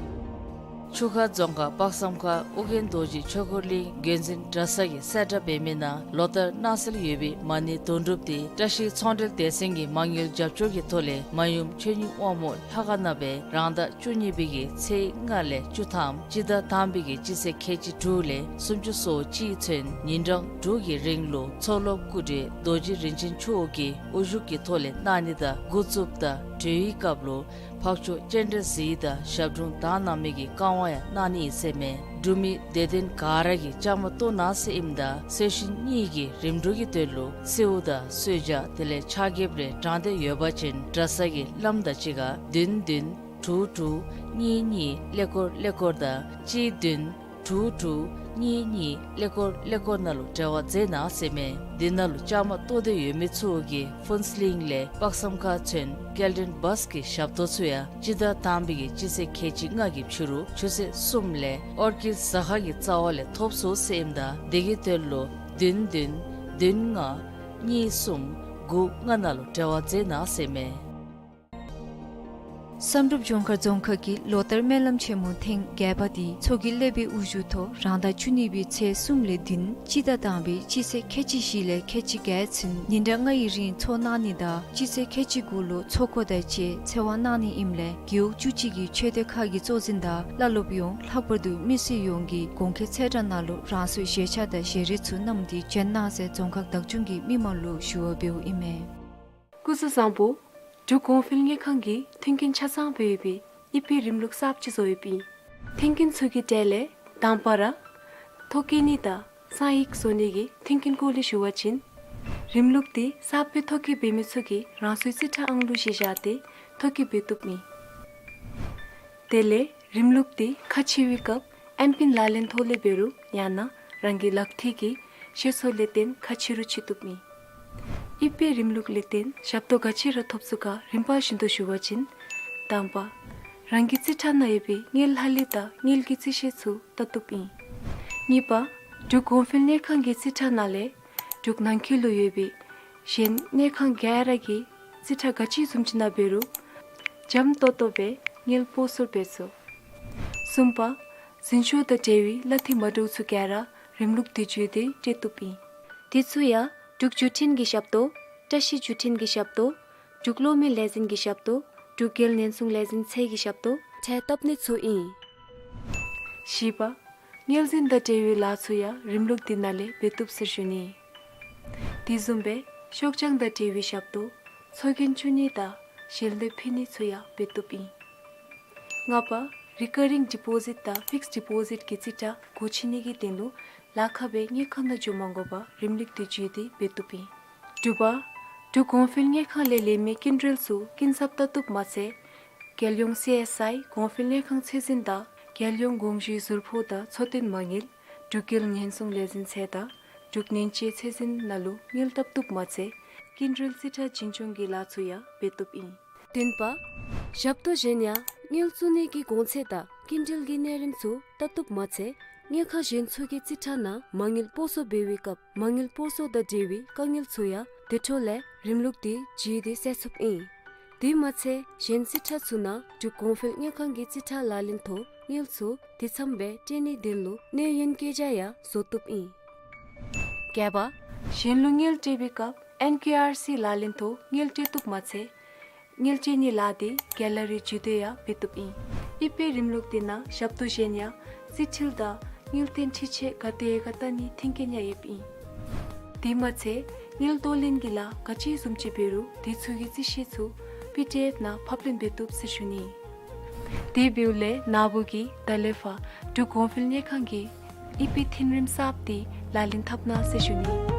ཆུ་ཁ་རྫོང་ཁག་དཔག་བསམ་ཁ་ཨོ་རྒྱན་རྡོ་རྗེ་ཆོས་འཁོར་གླིང་མགོ་འཛིན་གྲྭ་ཚང་གི་གསལ་བསྒྲགས་འབད་མི་ནང་ལོ་ལྟར་གནང་སྲོལ་ཡོད་པའི་མ་ཎི་དོན་གྲུབ་འདི་བཀྲ་ཤིས་ཚོང་འབྲེལ་སྡེ་ཚན་གྱི་མ་དངུལ་རྒྱབ་སྐྱོར་གྱི་ཐོག་ལས་མ་ཡུམ་ཆོས་ཉིད་དབང་མོ་ལྷ་ཁང་ནང་སྦེ་རང་ཟླ་བཅུ་གཉིས་པའི་གི་ཚེས་ལྔ་ལས་བཅུ་ཐམ་སྤྱི་ཟླ་དང་པའི་གི་སྤྱི་ཚེས་ཁལ་གཅིག་དྲུག་ལས་སུམ་ཅུ་སོ་གཅིག་ཚུན་ཉིན་གྲངས་དྲུག་གི་རིང་ལུ་མཚོ་སློབ་སྐུ་བགྲེས་རྡོ་རྗེ་རིན་ཆེན་མཆོག་གི་དབུ་བཞུགས་ཀྱི་ཐོག་ལས་གནང་ནི་དང་འགོ་བཙུགསཔ་ད་གྲོལ་བའི་སྐབས་ལུ་འཕགས་མཆོག་སྤྱན་རས་གཟིགས་དང་ཞབས་དྲུང་དག་སྣང་མི་གི་བཀའ་དབང་ཡང་གནང་ནི་ཨིན་ཟེར་མས། འབྲུག་མི་དད་ལྡན་ག་ར་གིས་བཅའ་མར་གཏོགས་གནང་ཟེར་ཨིནམ་ད་གསོལ་གཞིས་གཉིས་ཀྱི་རིམ་གྲོ་གི་དོན་ལུ་གསོལཝ་དང་གསོལ་ཇ་དེ་ལས་ཕྱག་འགྱེད་རེ་དྲང་སྟེ་ཡོད་པ་ཅིན་གྲྭ་ཚང་གི་བླམ་དང་གཅིག་ཁར་བདུན་བདུན་དྲུག་དྲུག་གཉིས་གཉིས་ཀླད་ཀོར་ཀླད་ཀོར་དང་གཅིག་བདུན་དྲུག་དྲུག་གཉིས་གཉིས་ཀླད་ཀོར་ཀླད་ཀོར་ནང་ལུ་འབྲེལ་བ་མཛད་གནང་ཟེར་མས། འདི་ནང་ལུ་བཅའ་མར་གཏོགས་འདོད་ཡོད་མི་ཚུ་གིས་ཕུན་ཚོགས་གླིང་ལས་དཔག་བསམ་ཁ་ཚུན་སྐྱེལ་འདྲེན་བཱས་ཀྱི་ཞབས་ཏོག་ཚུ་ཡང་སྤྱི་ཟླ་དང་པའི་གི་སྤྱི་ཚེས་ཁལ་གཅིག་ལྔ་གི་ཕྱི་རུ་ཆུ་ཚོད་གསུམ་ལས་ཨོར་ཀིཌ་ཟ་ཁང་གི་རྩ་བ་ལས་ཐོབ་ཚུགས་ཟེར་ཨིནམ་ད་དེ་གི་དོན་ལུ་ བདུན་བདུན་བདུན་ལྔ་གཉིས་གསུམ་དགུ་ལྔ་ནང་ལུ་འབྲེལ་བ་མཛད་གནང་ཟེར་མས། བསམ་གྲུབ་ལྗོངས་མཁར་རྫོང་ཁག་གི་ལོ་ལྟར་སྨོན་ལམ་ཆེན་མོ་ཐེངས་བརྒྱད་པ་འདི་མཚོ་དཀྱིལ་ཀླད་པའི་དབུ་བཞུགས་ཐོག་རང་ཟླ་བཅུ་གཉིས་པའི་ཚེས་གསུམ་ལས་བདུན་སྤྱི་ཟླ་དང་པའི་སྤྱི་ཚེས་ཁལ་གཅིག་བཞི་ལས་ཁལ་གཅིག་བརྒྱད་ཚུན་ཉིན་གྲངས་ལྔ་ཡི་རིང་འཚོགས་གནང་ནི་དང་སྤྱི་ཚེས་ཁལ་གཅིག་དགུ་ལུ་ཚོགས་འཁོར་དང་བཅས་ཚེ་དབང་གནང་ནི་ཨིནམ་ལས་རྒེད་འོག་བཅུ་གཅིག་གི་ཆོས་སྡེ་ཁག་གི་གཙོ་འཛིན་དང་བླ་སློབ་ཡོངས་ལྷག་པར་དུ་མི་སེར་ཡོངས་ཀྱིས་གོང་འཁོད་ཚེས་གྲངས་ནང་ལུ་རང་སོའི་བཞེས་ཆག་དང་བཞེས་རིགས་ཚུ་བསྣམས་ཏེ་བྱོན་གནང་ཟེར་རྫོང་ཁག་བདག་སྐྱོང་གིས་མི་མང་ལུ་ཞུ་བ་འབདཝ་ཨིན་མས། སྐུ་གཟུགས་བཟང་པོ། འབྲུག་གོང་འཕེལ་དངུལ་ཁང་གིས་མཐུན་རྐྱེན་ཆ་ཚང་སྦེ་ཡོད་པའི་ཨི་པེ་རིམ་ལུགས་གསརཔ་ཅིག་བཟོ་ཡོདཔ་ཨིན། མཐུན་རྐྱེན་ཚུ་གི་གྲས་ལས་དང་པ་ར་ཐོ་བཀོད་ནི་དང་གསང་ཡིག་བཟོ་ནི་གི་མཐུན་རྐྱེན་སྐོར་ལས་ཞུ་བ་ཅིན། རིམ་ལུགས་འདི་གསརཔ་སྦེ་ཐོ་བཀོད་འབད་མི་ཚུ་གིས་རང་སོའི་རྩིས་ཁྲ་ཨང་གླུ་གཞི་བཞག་སྟེ་ཐོ་བཀོད་འབད་བཏུབ་ཨིན། དེ་ལས་རིམ་ལུགས་འདི་ཁ་ཕྱེ་བའི་སྐབས་ཨེམ་པིན་ལག་ལེན་ཐོག་ལས་འབད་རུང་ཡང་ན་རང་གི་ལག་ཐིག་གི་ཤེས་ཚད་ལས་བརྟེན་ཁ་ཕྱེ་རུང་ཕྱེ་བཏུབ་ཨིན། ཨི་པེ་རིམ་ལུགས་ལས་བརྟེན་ཞབས་ཏོག་ག་ཅི་ར་ཐོབ་ཚུགས་ག་རིམ་པ་བཞིན་དུ་ཞུ་བ་ཅིན། དང་པ། རང་གི་རྩིས་ཁྲ་ནང་ཡོད་པའི་དངུལ་ལྷག་ལུས་དང་དངུལ་གྱི་རྩིས་ཤེས་ཚུ་བལྟ་བཏུབ་ཨིན། གཉིས་པ། འབྲུག་གོང་འཕེལ་དངུལ་ཁང་གི་རྩིས་ཁྲ་ནང་ལས་འབྲུག་ནང་འཁོད་ལུ་ཡོད་པའི་གཞན་དངུལ་ཁང་ག་ར་གི་རྩིས་ཁྲ་ག་ཅི་བཟུམ་ཅིག་ནང་འབད་རུང་འཇམ་ཏོང་ཏོ་སྦེ་དངུལ་སྤོ་སོར་འབད་ཚུགས། གསུམ་པ། འཛིན་སྐྱོང་དང་འབྲེལ་བའི་གླ་འཐུས་མ་འདྲཝ་ཚུ་ག་ར་རིམ་ལུགས་འདི་བརྒྱུད་དེ་སྤྲོད་བཏུབ་ཨིན། དེ་ཚུ་ཡང་འབྲུག་བརྒྱུད་འཕྲིན་གྱི་ཞབས་ཏོག་བཀྲ་ཤིས་བརྒྱུད་འཕྲིན་གྱི་ཞབས་ཏོག་འབྲུག་གློག་མེ་ལས་འཛིན་གྱི་ཞབས་ཏོག་འབྲུག་རྒྱལ་ཉེན་སྲུང་ལས་འཛིན་ཚད་ཀྱི་ཞབས་ཏོག་འཕྲལ་བཏབ་ནི་ཚུ་ཨིན། བཞི་པ། དངུལ་འཛིན་དང་འབྲེལ་བའི་ལཱ་ཚུ་ཡང་རིམ་ལུགས་འདི་ནང་ལས་འབད་བཏུབ་ཟེར་ཞུ་ནི། དེ་བཟུམ་སྦེ་ཤོག་བྱང་དང་འབྲེལ་བའི་ཞབས་ཏོག་ཚོགས་རྒྱན་བཙུགས་ནི་དང་ཞལ་འདེབས་ཕུལ་ནི་ཚུ་ཡང་འབད་བཏུབ་ཨིན། ལྔ་པ། རི་ཀ་རིང་ཌི་པོ་ཟིཊ་དང་ཕིགསཌ་ཌི་པོ་ཟིཊ་གི་རྩིས་ཁྲ་སྒོ་ཕྱེ་ནི་གི་དོན་ལུ་ལཱ་ཁག་སྦེ་དངུལ་ཁང་ནང་འགྱོ་མ་དགོ་པར་རིམ་ལུགས་འདི་བརྒྱུད་དེ་འབད་བཏུབ་ཨིན། དྲུག་པ། འབྲུག་གོང་འཕེལ་དངུལ་ཁང་ལས་ལེན་མི་སྐྱིན་འགྲུལ་ཚུ་སྐྱིན་ཚབ་བལྟ་བཏུབ་མ་ཚད། རྒྱལ་ཡོངས་སི་ཨེསི་ཨའི་གོང་འཕེལ་དངུལ་ཁང་ཚད་འཛིན་དང་རྒྱལ་ཡོངས་དགོངས་ཞུའི་ཟུར་ཕོགས་དང་འཚོ་རྟེན་མ་དངུལ། འབྲུག་རྒྱལ་ཉེན་སྲུང་ལས་འཛིན་ཚད་དང་འབྲུག་ནན་ཅེ་ཚད་འཛིན་ནང་ལུ་དངུལ་བཏབ་བཏུབ་མ་ཚད། སྐྱིན་འགྲུལ་རྩིས་ཁྲ་བྱིན་སྐྱོང་གི་ལཱ་ཚུ་ཡང་འབད་བཏུབ་ཨིན། བདུན་པ། ཞབས་ཏོག་གཞན་ཡང་དངུལ་བཙུགས་ནི་གི་གོང་ཚད་དང་སྐྱིན་འགྲུལ་གྱི་གནས་རིམ་ཚུ་བལྟ་བཏུབ་མ་ཚད། དངུལ་ཁང་གཞན་ཚུ་གི་རྩིས་ཁྲ་ནང་མ་དངུལ་སྤོ་སོར་འབད་བའི་སྐབས་མ་དངུལ་སྤོ་སོར་དང་འབྲེལ་བའི་དཀའ་ངལ་ཚུ་ཡང་དེ་འཕྲོ་ལས་རིམ་ལུགས་འདི་བརྒྱུད་དེ་སེལ་ཚུགསཔ་ཨིན། དེ་མ་ཚད་གཞན་རྩིས་ཁྲ་ཚུ་ནང་འབྲུག་གོང་འཕེལ་དངུལ་ཁང་གི་རྩིས་ཁྲ་ལག་ལེན་ཐོག་དངུལ་ཚུ་དེ་ཚམ་སྦེ་སྤྲོད་ནིའི་དོན་ལུ་གནས་ཡུན་བཀོད་རྒྱ་ཡང་བཟོ་བཏུབ་ཨིན། བརྒྱད་པ། གཞན་ལུ་དངུལ་སྤྲོད་པའི་སྐབས་ཨེན་ཀེ་ཨར་སི་ལག་ལེན་ཐོག་དངུལ་སྤྲོད་བཏུབ་མ་ཚད། དངུལ་སྤྲོད་ནིའི་ལཱ་འདི་ག་ལ་རི་བརྒྱུད་དེ་ཡང་འབད་བཏུབ་ཨིན། ཨི་པེ་རིམ་ལུགས་འདི་ནང་ཞབས་ཏོག་གཞན་ཡང་རྩིས་འཕྲུལ་དང་དངུལ་རྟེན་འཕྲུལ་ཆས་ག་དེ་ག་བལྟ་ནིའི་མཐུན་རྐྱེན་ཡང་ཡོདཔ་ཨིན། དེ་མ་ཚད་དངུལ་གཏོར་ལེན་གྱི་ལཱ་ག་ཅི་བཟུམ་ཅིག་འབད་རུང་དེ་ཚུ་གི་རྩིས་ཤེས་ཚུ་པི་ཌི་ཨེཕ་ནང་ཕབ་ལེན་འབད་བཏུབ་ཟེར་ཞུ་ནི། དེ་འབདཝ་ལས་ན་བུ་གིས་ད་ལས་ཕར་འབྲུག་གོང་འཕེལ་དངུལ་ཁང་གི་ཨི་པེ་མཐུན་རིམ་གསརཔ་འདི་ལག་ལེན་འཐབ་གནང་ཟེར་ཞུ་ནི།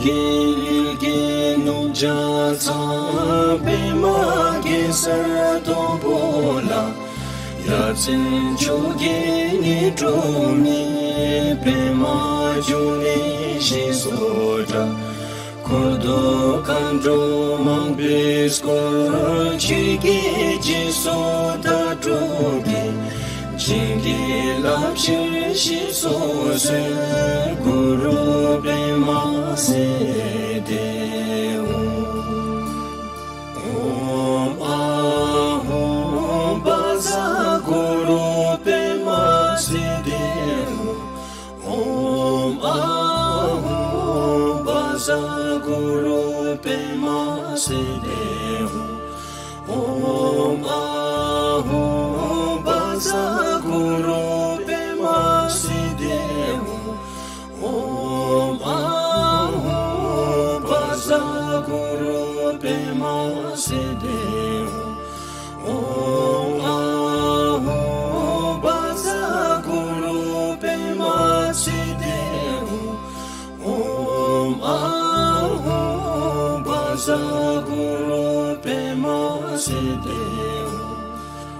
རྒྱལ་གྱི་ནུབ་བྱང་ཚང་པདྨ་གེ་སར་སྡོང་པོ་ལ། ཡ་མཚན་མཆོག་གི་ཉི་སྒྲོན་མེ། པདྨ་འབྱུང་གནས་ཞེས་སུ་གྲགས། འཁོར་དུ་མཁའ་འགྲོ་མང་པོས་བསྐོར། ཆོས་ཀྱི་རྗེས་སུ་བདག་སྒྲུབ་ཀྱིས། བྱིན་གྱིས་བརླབ་ཕྱིར་ཞེས་སུ་གསོལ། གུ་རུ་པདྨ་སིདྡྷི་ཧཱུྃ། ཨོཾ་ཨཱཿཧཱུྃ་བཛྲ་གུ་རུ་པདྨ་སིདྡྷི་ཧཱུྃ། ཨོཾ་ཨཱཿཧཱུྃ་བཛྲ་གུ་རུ་པདྨ་སིདྡྷི་ཧཱུྃ། ཨོཾ་ཨཱཿཧཱུྃ་བཛྲ་གུ་རུ་པདྨ་སིདྡྷི་ཧཱུྃ། ཨོཾ་ཨཱཿཧཱུྃ་བཛྲ་གུ་རུ་པདྨ་སིདྡྷི་ཧཱུྃ། ཨོཾ་ཨཱཿཧཱུྃ་བཛྲ་གུ་རུ་པདྨ་སིདྡྷི་ཧཱུྃ། ཨོཾ་ཨཱཿཧཱུྃ་བཛྲ་གུ་རུ་པདྨ་སིདྡྷི་ཧཱུྃ།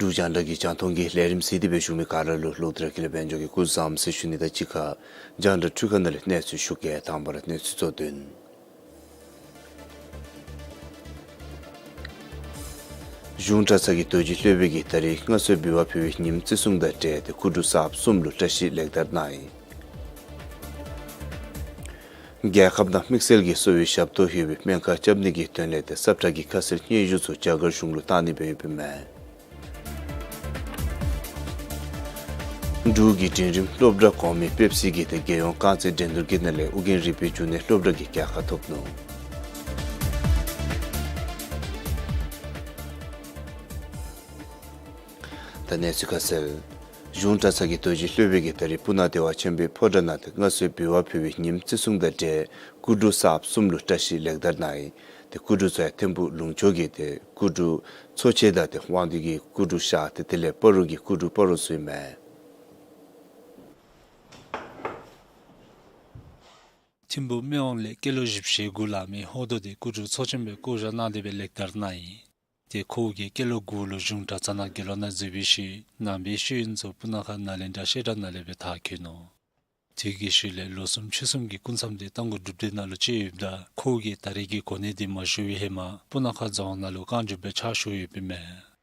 འབྲུག་རྒྱང་བསྒྲགས་ཀྱི་རྒྱང་མཐོང་གི་ལས་རིམ་གཟིགས་ཏེ་སྦེ་བཞུགས་མི་ག་ར་ལུ་ལོག་སྟེ་ར་ཀུན་ལེགས་དཔལ་འབྱོར་གྱིས་སྐུ་གཟུགས་བཟང་ཟེར་ཞུ་ནི་དང་གཅིག་ཁར་རྒྱང་བསྒྲགས་འཕྲུལ་ཁང་ནང་ལས་གནས་ཚུལ་ཞུ་གེ། དང་པ་ར་གནས་ཚུལ་གཙོ་དོན། གཞུང་གྲྭ་ཚང་གི་རྡོ་རྗེ་སློབ་དཔོན་གྱིས་ད་རིས་མངའ་གསོལ་འབུལ་བ་ཕུལ་བའི་ཉིནམ་བརྩི་སྲུང་དང་འབྲེལ་ཏེ་སྐུ་དྲུང་གསརཔ་གསུམ་ལུ་བཀྲ་ཤིས་ལེགས་དར་གནང་ཡི། རྒྱལ་ཁབ་ནང་དམིགས་བསལ་གྱི་གསོ་བའི་ཞབས་ཏོག་ཡོད་པའི་སྨན་ཁང་རྐྱབ་ནི་གི་དོན་ལས་ཏེ་སབ་ཁྲ་གི་ཁ་གསལ་སྙན་ཞུ་ཚུ་རྒྱ་གར་གཞུང་ལུ་བཏང་ནི་སྦེ་ཡོདཔ་ཨིན་མས། འབྲུག་གི་འབྲིང་རིམ་སློབ་གྲྭ་གོང་མའི་སྤེབས་སྲིད་ཀྱི་ཏེ་རྒྱལ་ཡོངས་རྐང་རྩེད་འགྲན་བསྡུར་གྱི་ནང་ལས་ཨོ་རྒྱན་རིག་པའི་འབྱུང་གནས་སློབ་གྲྭ་གིས་རྒྱལ་ཁ་ཐོབ་ནུག། ད་གནས་ཚུལ་ཁ་གསལ། གཞུང་གྲྭ་ཚང་གི་རྡོ་རྗེ་སློབ་དཔོན་གྱིས་ད་རིས་སྤུ་ན་བདེ་བ་ཆེན་པོའི་ཕོ་བྲང་ནང་ཏེ་མངའ་གསོལ་འབུལ་བ་ཕུལ་བའི་ཉིནམ་བརྩི་སྲུང་དང་འབྲེལ་སྐུ་དྲུང་གསརཔ་གསུམ་ལུ་བཀྲ་ཤིས་ལེགས་དར་གནང་ཡི། ཏེ་སྐུ་དྲུང་ཚུ་ཡང་ཐིམ་ཕུག་ལུང་ཕྱོགས་ཀྱི་ཏེ་སྐུ་དྲུང་ཚོ་ཆེན་དང་ཏེ་དབང་འདུས་ཀྱི་སྐུ་དྲུང་ཤར་ཏེ་དེ་ལས་སྤ་རོ་གི་སྐུ་དྲུང་སྤ་རོ་ཚུ་ཨིན་མས། ཐིམ་ཕུག་སྨད་དབང་ལས་སྐྱེས་ལོ་བཞི་བཅུ་ཞེ་དགུ་ལང་མི་ཧོར་རྡོ་དེ་སྐུ་དྲུང་ཚོ་ཆེན་སྦེ་བསྐོ་བཞག་གནང་སྟེ་སྦེ་ལེགས་དར་གནང་ཡི། ཏེ་ཁོ་གིས་སྐྱེས་ལོ་དགུ་ལུ་གཞུང་གྲྭ་ཚང་ནང་དགེ་སློང་ནང་འཛུལ་བའི་ཤུལ་ནང་པའི་ཤེས་ཡོན་ཚུ་སྤུ་ན་ཁ་ནཱ་ལེནྡྲ་བཤད་གྲྭ་ནང་ལས་སྦེ་མཐར་འཁྱོལ་ནུག། དེ་གི་ཤུལ་ལས་ལོ་གསུམ་ཕྱོགས་གསུམ་གྱི་སྐུ་མཚམས་དེ་རྟ་མགོ་སྒྲུབ་སྡེ་ནང་ལུ་བཅད་ཡོདཔ་ད་ཁོ་གིས་ད་རེས་ཀྱི་གོ་གནས་དེ་མ་ཞུ་བའི་ཧེ་མ་སྤུ་ན་ཁ་རྫོང་ནང་ལུ་རྐང་བཙུགས་སྦེ་ཕྱག་ཞུ་ཡོདཔ་ཨིན་མས།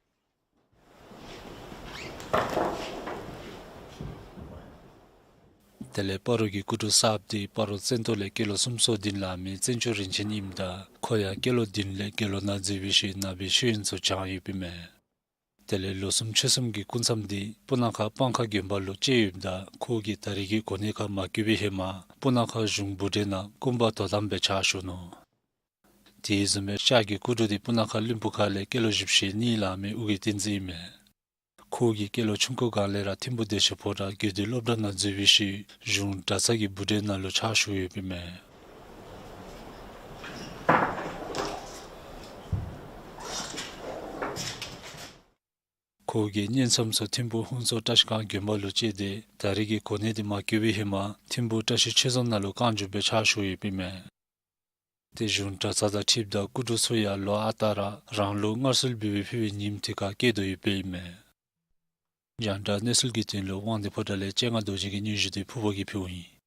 དེ་ལས་སྤ་རོ་གི་སྐུ་དྲུང་གསརཔ་དེ་སྤ་རོ་བཙན་ཏོ་ལས་སྐྱེས་ལོ་སུམ་ཅུ་སོ་བདུན་ལང་མི་བཙན་སྐྱོགས་རིན་ཆེན་ཨིནམ་ད་ཁོ་ཡང་སྐྱེས་ལོ་བདུན་ལས་དགེ་སློང་ནང་འཛུལ་བའི་ཤུལ་ནང་པའི་ཤེས་ཡོན་ཚུ་སྦྱངས་ཡོདཔ་ཨིན་མས། དེ་ལས་ལོ་གསུམ་ཕྱོགས་གསུམ་གྱི་སྐུ་མཚམས་དེ་སྤུ་ན་ཁ་སྤང་ཁ་དགོན་པ་ལུ་བཅད་ཡོདཔ་ད་ཁོ་གིས་ད་རེས་ཀྱི་གོ་གནས་ཁར་མ་བསྐོ་བའི་ཧེ་མ་སྤུ་ན་ཁ་གཞུང་བུ་འདྲེན་ནང་སྐུ་འབག་དོ་དམ་སྦེ་ཕྱག་ཞུ་ནུག། དེ་བཟུམ་སྦེ་ཤར་གྱི་སྐུ་དྲུང་དེ་སྤུ་ན་ཁ་བློན་པོ་ཁ་ལས་སྐྱེས་ལོ་བཞི་བཅུ་ཞེ་གཉིས་ལང་མི་ཨོ་རྒྱན་བསྟན་འཛིན་ཨིན་མས། ཁོ་གིས་སྐྱེས་ལོ་ཆུང་ཀུ་སྒང་ལས་ར་ཐིམ་ཕུག་བདེ་ཆེན་ཕོ་བྲང་དགེ་འདུན་སློབ་གྲྭ་ནང་འཛུལ་བའི་ཤུལ་གཞུང་གྲྭ་ཚང་གི་བུ་འདྲེན་ནང་ལུ་ཕྱག་ཞུ་ཡོདཔ་ཨིན་མས། ཁོ་གིས་བསྙེན་མཚམས་ཚུ་ཐིམ་ཕུག་ཧུན་སུར་བཀྲ་ཤིས་སྒང་དགོན་པ་ལུ་བཅད་དེ་ད་རེས་ཀྱི་གོ་གནས་དེ་མ་བསྐོ་བའི་ཧེ་མ་ཐིམ་ཕུག་བཀྲ་ཤིས་ཆོས་རྫོང་ནང་ལུ་རྐང་བཙུགས་སྦེ་ཕྱག་ཞུ་ཡོདཔ་ཨིན་མས། ཏེ་གཞུང་གྲྭ་ཚང་དང་འཁྲིལཝ་ད་སྐུ་དྲུང་ཚུ་ཡང་ལོ་ཨ་རྟག་ར་རང་ལུགས་མངའ་གསོལ་འབུལ་བའི་ཕུལ་བའི་ཉིནམ་དེ་ཁར་བསྐོ་དོ་ཡོདཔ་ཨིན་མས། རྒྱང་བསྒྲགས་གནས་ཚུལ་གྱི་དོན་ལུ་དབང་འདུས་ཕོ་བྲང་ལས་སྤྱན་སྔ་རྡོ་རྗེ་གི་སྙན་ཞུ་དེ་ཕུརཔ་གིས་ཕུལཝ་ཨིན།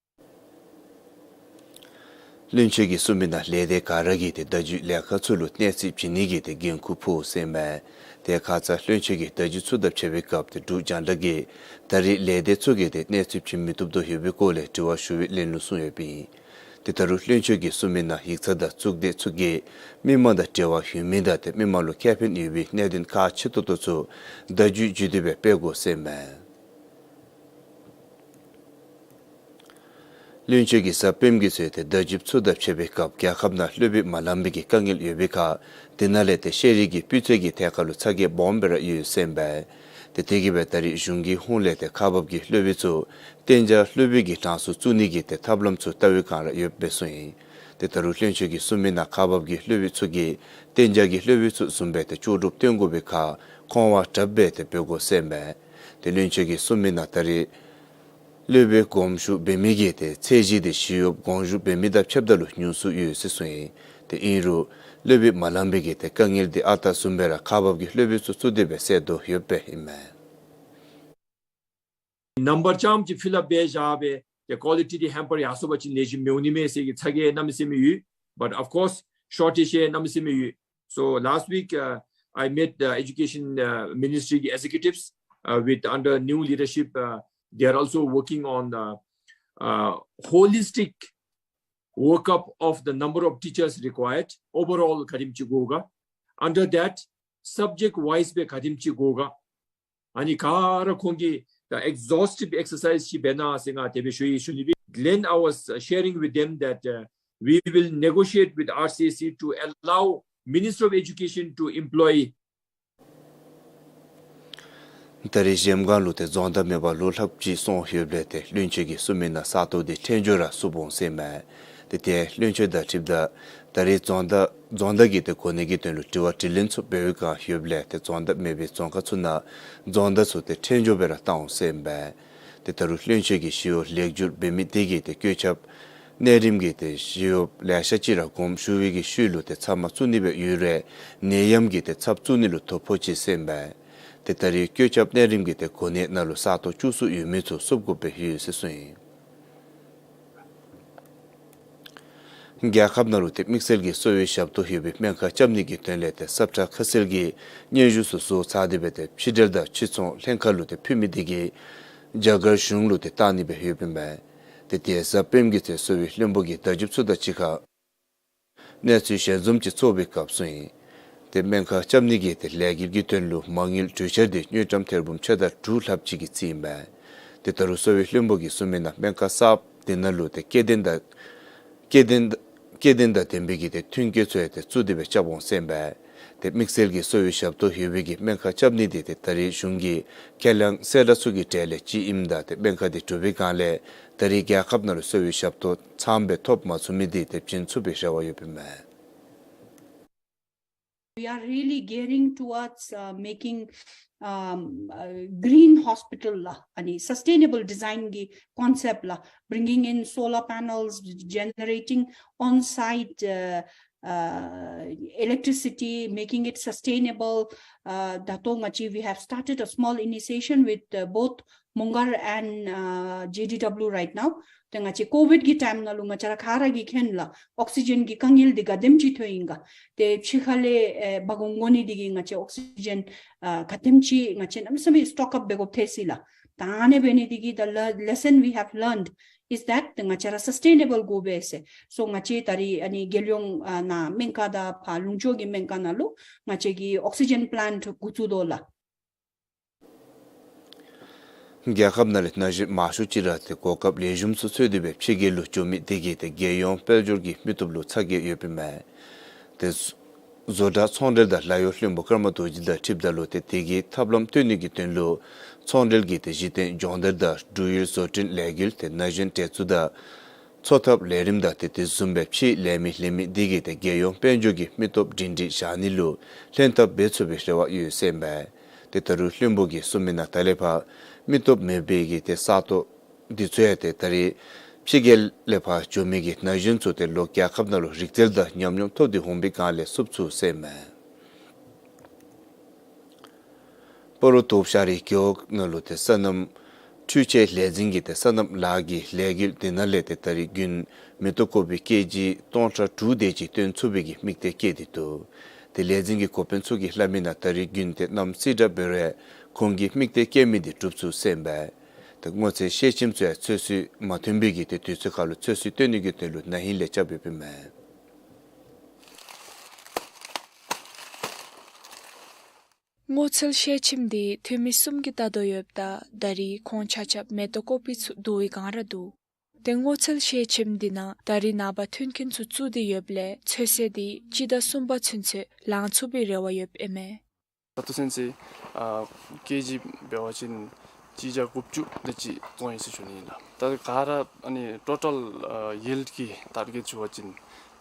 བློན་ཆེན་གྱིས་གསུངས་མི་ནང་ལས་སྡེ་ག་ར་གིས་ཏེ་བརྡ་བརྒྱུད་ལས་ཁང་ཚུ་ལུ་གནས་ཚུལ་བྱིན་ནི་གི་ཏེ་འགན་ཁུར་ཕོག་ཟེར་མས། ཏེ་ཁ་ཙ་བློན་ཆེན་གྱིས་བརྡ་བརྒྱུད་ཚུ་དང་ཕྱད་པའི་སྐབས་ཏེ་འབྲུག་རྒྱང་བསྒྲགས་ཀྱིས་ད་རེས་ལས་སྡེ་ཚུ་གིས་ཏེ་གནས་ཚུལ་བྱིན་མི་བཏུབ་དོ་ཡོད་པའི་སྐོར་ལས་དྲི་བ་ཞུ་བའི་ལན་ལུ་གསུངས་ཡོདཔ་ཨིན། ཏེ་ད་རུང་བློན་ཆེན་གྱིས་གསུངས་མི་ནང་ཡིག་ཚང་དང་གཙུག་སྡེ་ཚུ་གིས་མི་མང་དང་འབྲེལ་བ་ཡོད་མི་དང་ཏེ་མི་མང་ལུ་ཁེ་ཕན་ཡོད་པའི་གནད་དོན་ཁག་ཆེ་ཏོག་ཏོ་ཚུ་བརྡ་བརྒྱུད་བརྒྱུད་དེ་སྦེ་སྤེལ་དགོ་ཟེར་མས། བློན་ཆེན་གྱིས་གཟའ་སྤེནམ་གྱི་ཚེ་ཏེ་བརྡ་བརྒྱུདཔ་ཚུ་དང་ཕྱད་པའི་སྐབས་རྒྱལ་ཁབ་ནང་སློབ་དཔོན་མ་ལང་པའི་གི་དཀའ་ངལ་ཡོད་པའི་ཁར་དེ་ནང་ལས་ཏེ་ཤེས་རིག་གི་སྤུས་ཚད་ཀྱི་ཐད་ཁར་ལུ་ཚ་གྱང་སྦོམ་སྦེ་ར་ཡོད་ཟེར་མས། ཏེ་དེ་གིས་སྦེ་ད་རེས་གཞུང་གི་ཧོངས་ལས་ཏེ་ཁག་འབགཔ་གི་སློབ་དཔོན་ཚུ་གཏན་འཇགས་སློབ་དཔོན་གྱི་གྲངས་སུ་བཙུགས་ནི་གི་ཏེ་ཐབས་ལམ་ཚུ་བལྟ་བའི་བསྒང་ར་ཡོདཔ་སྦེ་གསུངས་ཡི། ཏེ་ད་རུང་བློན་ཆེན་གྱིས་གསུངས་མི་ནང་ཁག་འབགཔ་གི་སློབ་དཔོན་ཚུ་གིས་གཏན་འཇགས་ཀྱི་སློབ་དཔོན་ཚུ་བཟུམ་སྦེ་ཏེ་ལྕོགས་གྲུབ་སྟོན་དགོ་པའི་ཁར་ཁོང་དབང་དྲགཔ་སྦེ་ཏེ་འབད་དགོ་ཟེར་མས། ཏེ་བློན་ཆེན་གྱིས་གསུངས་མི་ནང་ད་རེས་སློབ་དཔོན་དགོངས་ཞུ་འབད་མི་གི་ཏེ་ཚད་གཞི་དེ་ཞི་གཡོགཔ་དགོངས་ཞུ་འབད་མི་དང་ཕྱདཔ་ད་ལུ་ཉུང་སུ་ཡོད་ཟེར་གསུངས་ཡི། ཏེ་ཨིན་རུང་སློབ་དཔོན་མ་ལང་པའི་གི་ཏེ་དཀའ་ངལ་དེ་ཨ་རྟག་བཟུམ་སྦེ་ར་ཁག་འབགཔ་གི་སློབ་དཔོན་ཚུ་བཙུགས་ཏེ་སྦེ་སེལ་དོ་ཡོདཔ་སྦེ་ཨིན་མས། Number རྐྱངམ་ཅིག་fill up འབད་བཞག་སྦེ་ཏེ་quality དེ་hamper ཡར་སོང་པ་ཅིན་ལེགས་ཤོམ་མི་འོང་ནི་མས་ཟེར་གྱི་ཚ་གྱང་གནམ་མེད་ས་མེད་ཡོད། But of course shortage ཡང་གནམ་མེད་ས་མེད་ཡོད། So last week, uh, I met the education, uh, ministry executives, uh, with under new leadership. Uh, they are also working on the, uh, holistic workup of the number of teachers required, overall ག་དེམ་ཅིག་དགོ་ག། Under that, subject wise སྦེ་ག་དེམ་ཅིག་དགོ་ག། ཨ་ནི་ག་ར་ཁོང་གིས་ད་exhaustive exercise ཅིག་འབད་གནང་ཟེར་ང་དེ་སྦེ་ཞུ་ཡི་ཞུ་ནི་སྦེ། Then I was, uh, sharing with them that, uh, we will negotiate with R C S E to allow Ministry of Education to employ ད་རེས་གཞལམ་སྒང་ལུ་ཏེ་རྫོང་བདག་མེད་པར་ལོ་ལྷགཔ་ཅིག་སོང་ཡོདཔ་ལས་ཏེ་བློན་ཆེན་གྱིས་གསུངས་མི་ནང་ས་སྟོང་དེ་ཕྲན་བྱོལ་ར་བཙུགས་འོང་ཟེར་མས། ཏེ་ཏེ་བློན་ཆེན་དང་འཁྲིལཝ་ད་ད་རེས་རྫོང་བདག་རྫོང་བདག་གི་ཏེ་གོ་གནས་ཀྱི་དོན་ལུ་དྲི་བ་དྲིས་ལན་ཚུ་འབད་བའི་བསྒང་ཡོདཔ་ལས་ཏེ་རྫོང་བདག་མེད་པའི་རྫོང་ཁག་ཚུ་ནང་རྫོང་བདག་ཚུ་ཏེ་ཕྲན་བྱོལ་སྦེ་ར་བཏང་འོང་ཟེར་མས། ཏེ་ད་རུང་བློན་ཆེན་གྱིས་ཞི་གཡོག་ལེགས་བསྒྱུར་འབད་མི་དེ་གིས་ཏེ་བཀོད་ཁྱབ་གནས་རིམ་གྱི་ཏེ་ཞི་གཡོགཔ་ལེ་ཤ་ཅིག་ར་དགོངསམ་ཞུ་བའི་གི་ཤུལ་ལུ་ཏེ་ཚབ་མ་བཙུགས་ནི་སྦེ་ཡོད་རུང་ནད་ཡམས་ཀྱིས་ཏེ་ཚབ་བཙུགས་ནི་ལུ་ཐོ་ཕོག་ཅི་ཟེར་མས། ཏེ་ད་རེས་བཀོད་ཁྱབ་གནས་རིམ་གྱི་ཏེ་གོ་གནས་ནང་ལུ་ས་སྟོང་བཅུ་གསུམ་ཡོད་མི་ཚུ་བསུབ་དགོཔ་སྦེ་ཡོད་ཟེར་གསུངས་ཡི། རྒྱལ་ཁབ་ནང་ལུ་ཏེ་དམིགས་བསལ་གྱི་གསོ་བའི་ཞབས་ཏོག་ཡོད་པའི་སྨན་ཁང་རྐྱབ་ནི་གི་དོན་ལས་ཏེ་སབ་ཁྲ་ཁ་གསལ་གྱི་སྙན་ཞུ་ཚུ་བཟོ་ཚར་ཏེ་སྦེ་ཏེ་ཕྱི་འབྲེལ་དང་ཕྱི་ཚོང་ལྷན་ཁག་ལུ་ཏེ་ཕུལ་མི་དེ་གིས་རྒྱ་གར་གཞུང་ལུ་ཏེ་བཏང་ནི་སྦེ་ཡོདཔ་ཨིན་མས། ཏེ་དེ་གཟའ་སྤེནམ་གྱི་ཏེ་གསོ་བའི་བློན་པོ་གིས་བརྡ་བརྒྱུདཔ་ཚུ་དང་གཅིག་ཁར་གནས་ཚུལ་ཞལ་འཛོམས་ཅིག་ཚོགས་པའི་སྐབས་སུ་ཨིན། ཏེ་སྨན་ཁང་རྐྱབ་ནི་གི་ཏེ་ལས་འགུལ་གྱི་དོན་ལུ་མ་དངུལ་གྲོས་འཆར་དེ་དངུལ་ཀྲམ་ཐེར་འབུམ་ཕྱེད་དང་དྲུག་ལྷགཔ་ཅིག་གི་རྩིས་ཨིན་མས། ཏེ་ད་རུང་གསོ་བའི་བློན་པོ་གིས་གསུངས་མི་ནང་སྨན་ཁང་གསརཔ་དེ་ནང་ལུ་ཏེ་སྐྱེ་ལྡན་དང་སྐྱེ་ལྡན་དང་སྐྱེ་ལྡན་དང་ལྡན་པའི་གི་ཏེ་མཐུན་རྐྱེན་ཚུ་ཡང་ཏེ་བཙུགས་ཏེ་སྦེ་རྐྱབ་འོང་ཟེར་ཨིན་པས། ཏེ་དམིགས་བསལ་གྱི་གསོ་བའི་ཞབས་ཏོག་ཡོད་པའི་གི་སྨན་ཁང་རྐྱབ་ནི་དེ་ཏེ་ད་རེས་གཞུང་གི་ཁས་བླངས་གསལ་བསྒྲགས་ཚུ་གི་གྲས་ལས་གཅིག་ཨིནམ་ད་ཏེ་སྨན་ཁང་དེ་གྲུབ་པའི་སྒང་ལས་ད་རེས་རྒྱལ་ཁབ་ནང་ལུ་གསོ་བའི་ཞབས་ཏོག་ཚངམ་སྦེ་ཐོབ་མ་ཚུགས་མི་དེ་ཏེ་བྱིན་ཚུགས་པའི་རེ་བ་ཡོདཔ་ཨིན་མས། We are really gearing towards, uh, making, um, uh, green hospital la, ཨ་ནི་sustainable design གི་concept la, bringing in solar panels, generating on-site, uh, uh, electricity, making it sustainable. Uh, ད་ལྟོ་ང་བཅས་we have started a small initiation with, uh, both Mongar and, uh, J D W right now. ཏེ་ང་བཅས་ཀོ་བིཌ་གི་ཊའིམ་ནང་ལུ་ང་བཅས་ར་ག་ར་གིས་མཁྱེན་ལགས། ཨོག་སི་ཇེན་གྱི་དཀའ་ངལ་འདི་ག་དེམ་ཅིག་ཐོན་ཡི་ག། ཏེ་ཕྱི་ཁ་ལས་ཨེ་འབག་འོང་དགོ་ནི་འདི་གིས་ང་བཅས་ཨོག་སི་ཇེན་ཨ་ག་དེམ་ཅིག་ང་བཅས་གནམ་མེད་ས་མེད་སི་ཊོག་ཨཔ་འབད་དགོཔ་ཐལ་སི་ལགས། ད་ཨ་ནི་འབད་ནི་འདི་གིས་the le- lesson we have learned is that ང་བཅས་ར་སས་ཊེ་ནེ་བཱལ་དགོ་པས་ཟེར། སོ་ང་བཅས་ད་རིས་ཨ་ནི་རྒྱལ་ཡོངས་ཨ་ནང་སྨན་ཁང་དང་ཕར་ལུང་ཕྱོགས་ཀྱི་སྨན་ཁང་ནང་ལུ་ང་བཅས་ཀྱིས་ཨོག་སི་ཇེན་པི་ལེནཊ་འགོ་བཙུགས་དོ་ལགས། རྒྱལ་ཁབ་ནང་ལས་ན་གཞོན་མང་ཤོས་ཅིག་ར་ཏེ་གོ་སྐབས་ལེགས་ཤོམ་ཚུ་འཚོལ་ཏེ་སྦེ་ཕྱི་རྒྱལ་ལུ་འགྱོ་མི་དེ་གིས་ཏེ་རྒྱལ་ཡོངས་དཔལ་འབྱོར་གྱི་མི་སྟོབས་ལུ་ཚ་གྱང་ཡོདཔ་ཨིན་མས། ཏེ་བཟོ་གྲྭ་ཚོང་འབྲེལ་དང་ལཱ་གཡོག་བློན་པོ་ཀརྨ་རྡོ་རྗེ་དང་འཁྲིལཝ་ད་ལུ་ཏེ་དེ་གི་ཐབས་ལམ་བཏོན་ནི་གི་དོན་ལུ་ཚོང་འབྲེལ་གྱི་ཏེ་གཞི་རྟེན་སྦྱོང་བརྡར་དང་འབྲུག་ཡུལ་བཟོ་སྐྲུན་ལས་འགུལ་ཏེ་ན་གཞོན་གྲལ་ཚུད་དང་འཚོ་ཐབས་ལས་རིམ་དང་ཏེ་དེ་བཟུམ་སྦེ་ཕྱི་ལས་མི་ལེན་མི་དེ་གིས་ཏེ་རྒྱལ་ཡོངས་དཔལ་འབྱོར་གྱི་མི་སྟོབས་སྒྲིང་སྒྲིང་བཞག་ནི་ལུ་ལྷན་ཐབས་འབད་ཚུགས་པའི་རེ་བ་ཡོད་ཟེར་ཨིན་པས། ཏེ་ད་རུང་བློན་པོ་གིས་གསུངས་མི་ནང་ད་ལས་ཕར་མི་སྟོབས་མེད་པའི་གི་ཏེ་ས་སྟོང་འདི་ཚུ་ཡང་ཏེ་ད་རིས་ཕྱི་རྒྱལ་ལས་ཕར་འགྱོ་མི་གི་ན་གཞོན་ཚུ་ཏེ་ལོག་རྒྱལ་ཁབ་ནང་ལུ་རིག་རྩལ་དང་ཉམས་མྱོང་ཐོབ་སྟེ་འོང་པའི་སྒང་ལས་བསུབ་ཚུགས་ཟེར་ཨིན་མས། སྤ་རོ་དོག་ཤ་རི་རྒེད་འོག་ནང་ལུ་ཏེ་སོ་ནམ་འཕྲུལ་ཆས་ལས་འཛིན་གྱི་ཏེ་སོ་ནམ་ལཱ་གི་ལས་འགུལ་དེ་ནང་ལས་ཏེ་ད་རིས་རྒྱུན་མེ་ཏོག་ཀོ་པི་ཀེ་ཇི་སྟོང་ཕྲག་དྲུག་དེ་ཅིག་བཏོན་ཚུགས་པའི་གི་དམིགས་གཏད་བསྐྱེད་དེ་འདུག། ཏེ་ལས་འཛིན་གྱི་འགོ་དཔོན་ཚུ་གིས་སླབ་མི་ནང་ད་རིས་རྒྱུན་ཏེ་གནམ་སི་ཌ་འབད་རུང་ཁོང་གིས་དམིགས་གཏད་བསྐྱེད་མི་དེ་འགྲུབ་ཚུགས་ཟེར་ཨིན་པས། ཏེ་སྔོ་ཚལ་ཤེལ་ཆེམས་ཚུ་ཡང་ཚོད་བསྲེ་མ་ཐོན་པའི་གི་ཏེ་དུས་ཚོད་ཁར་ལུ་ཚོད་བསྲེ་བཏོན་ནི་གི་དོན་ལུ་ན་ཧིང་ལས་རྐྱབ་ཡོདཔ་ཨིན་མས། སྔོ་ཚལ་ཤེལ་ཆེམས་འདི་འཐུས་མི་གསུམ་གྱིས་བལྟ་དོ་ཡོདཔ་ད་ད་རིས་ཁོང་ཆ་ཁྱབ་མེ་ཏོག་ཀོ་པི་ཚུ་བསྡུ་བའི་སྒང་ར་འདུག། ཏེ་སྔོ་ཚལ་ཤེལ་ཆེམས་འདི་ནང་ད་རིས་ནངས་པ་མཐུན་རྐྱེན་ཚུ་བཙུགས་ཏེ་ཡོདཔ་ལས་ཚོད་བསྲེ་འདི་སྤྱི་ཟླ་གསུམ་པ་ཚུན་ཚོད་ལང་ཚུགས་པའི་རེ་བ་ཡོདཔ་ཨིན་མས། ད་ལྟོ་ཚུན་ཚོད་ཨ་ཀེ་ཇི་འབད་བ་ཅིན་གཅིག་བརྒྱ་དགུ་བཅུ་དེ་ཅིག་བཙོང་ཡི་ཟེར་ཞུ་ནི་ཨིན་ལགས། ད་ག་ར་ཨ་ནི་ཊོ་ཊལ་ཨ་ཡིལཌ་ཀྱི་ཊར་གེཊ་ཞུ་བ་ཅིན་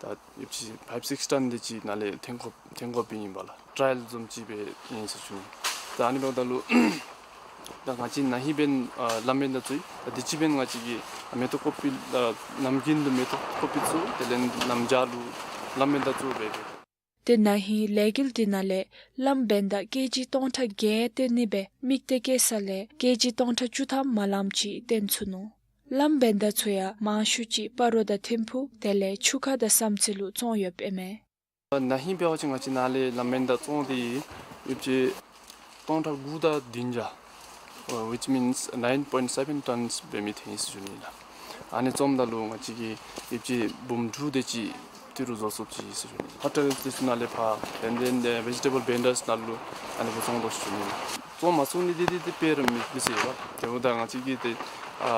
ད་ཡོད་ཅི་ཕའིབ་སིགསི་ཊཱན་དེ་ཅིག་ནང་ལས་ཐོན་དགོ་ཐོན་དགོཔ་ཨིན་པས་ལགས། ཊ་རའི་ཡལ་བཟུམ་ཅིག་སྦེ་ཨིན་ཟེར་ཞུ་ནི། ད་ཨ་ནི་འབདཝ་ད་ལུ་ད་ང་བཅས་ན་ཧིང་འབདན་ཨ་ལམ་བེན་ད་བཙུགས་ཡི། ད་དུས་ཅི་འབདན་ང་བཅས་ཀྱིས་མེ་ཏོག་ཀོ་པི་ཨ་ནམ་རྒྱུན་དུ་མེ་ཏོག་ཀོ་པི་བཙུགས། དེ་ལས་གནམ་བྱཱར་ལུ་ལམ་བེན་ད་བཙུགས་སྦེ་སྦེ། ཏེ་ན་ཧིང་ལས་འགུལ་འདི་ནང་ལས་ལམ་བེན་ད་ཀེ་ཇི་སྟོང་ཕྲག་བརྒྱད་བཏོན་ནི་སྦེ་དམིགས་གཏད་བསྐྱེད་ས་ལས་ཀེ་ཇི་སྟོང་ཕྲག་བཅུ་ཐམ་མ་ལངམ་ཅིག་བཏོན་ཚུགས་ནུག། ལམ་བེན་ད་ཚུ་ཡང་མང་ཤོས་ཅིག་སྤ་རོ་དང་ཐིམ་ཕུག་དེ་ལས་ཆུ་ཁ་དང་བསམ་རྩེ་ལུ་བཙོང་ཡོདཔ་ཨིན་མས། ན་ཧིང་འབད་བ་ཅིན་ང་བཅས་ནཱ་ལས་ལམ་བེན་ད་བཙོང་སྟེ་ཡོད་ཅི་སྟོང་ཕྲག་དགུ་དང་བདུན་བརྒྱ། ཨོ་which means nine point seven tons འབད་མི་ཐོན་ཡི་ཟེར་ཞུ་ནི་ཨིན་ལགས། ཨ་ནི་བཙོངམ་ད་ལུ་ང་བཅས་ཀྱིས་ཡོད་ཅི་འབུམ་དྲུག་དེ་ཅིག་ཏི་རུ་བཟོ་ཚུགས་ཅི་ཟེར་ཞུ་ནི་ཨིན་ལགས། ཧོ་ཊེལ་དེ་ཚུ་ནང་ལས་ཕར་དེ་ལས་ཨ་བེ་ཇི་ཊེ་བཱལ་བེན་ཌརས་ནང་ལུ་ཨ་ནི་སྦེ་བཙོང་དོ་ཟེར་ཞུ་ནི་ཨིན་ལགས། བཙོང་མ་ཚུགས་ནི་འདི་འདི་འདི་དཔེ་ར་མེད་མི་ཟེར་ཡོད་ལགས། དེ་འབདཝ་ད་ང་བཅས་ཀྱིས་ཏེ་ཨ་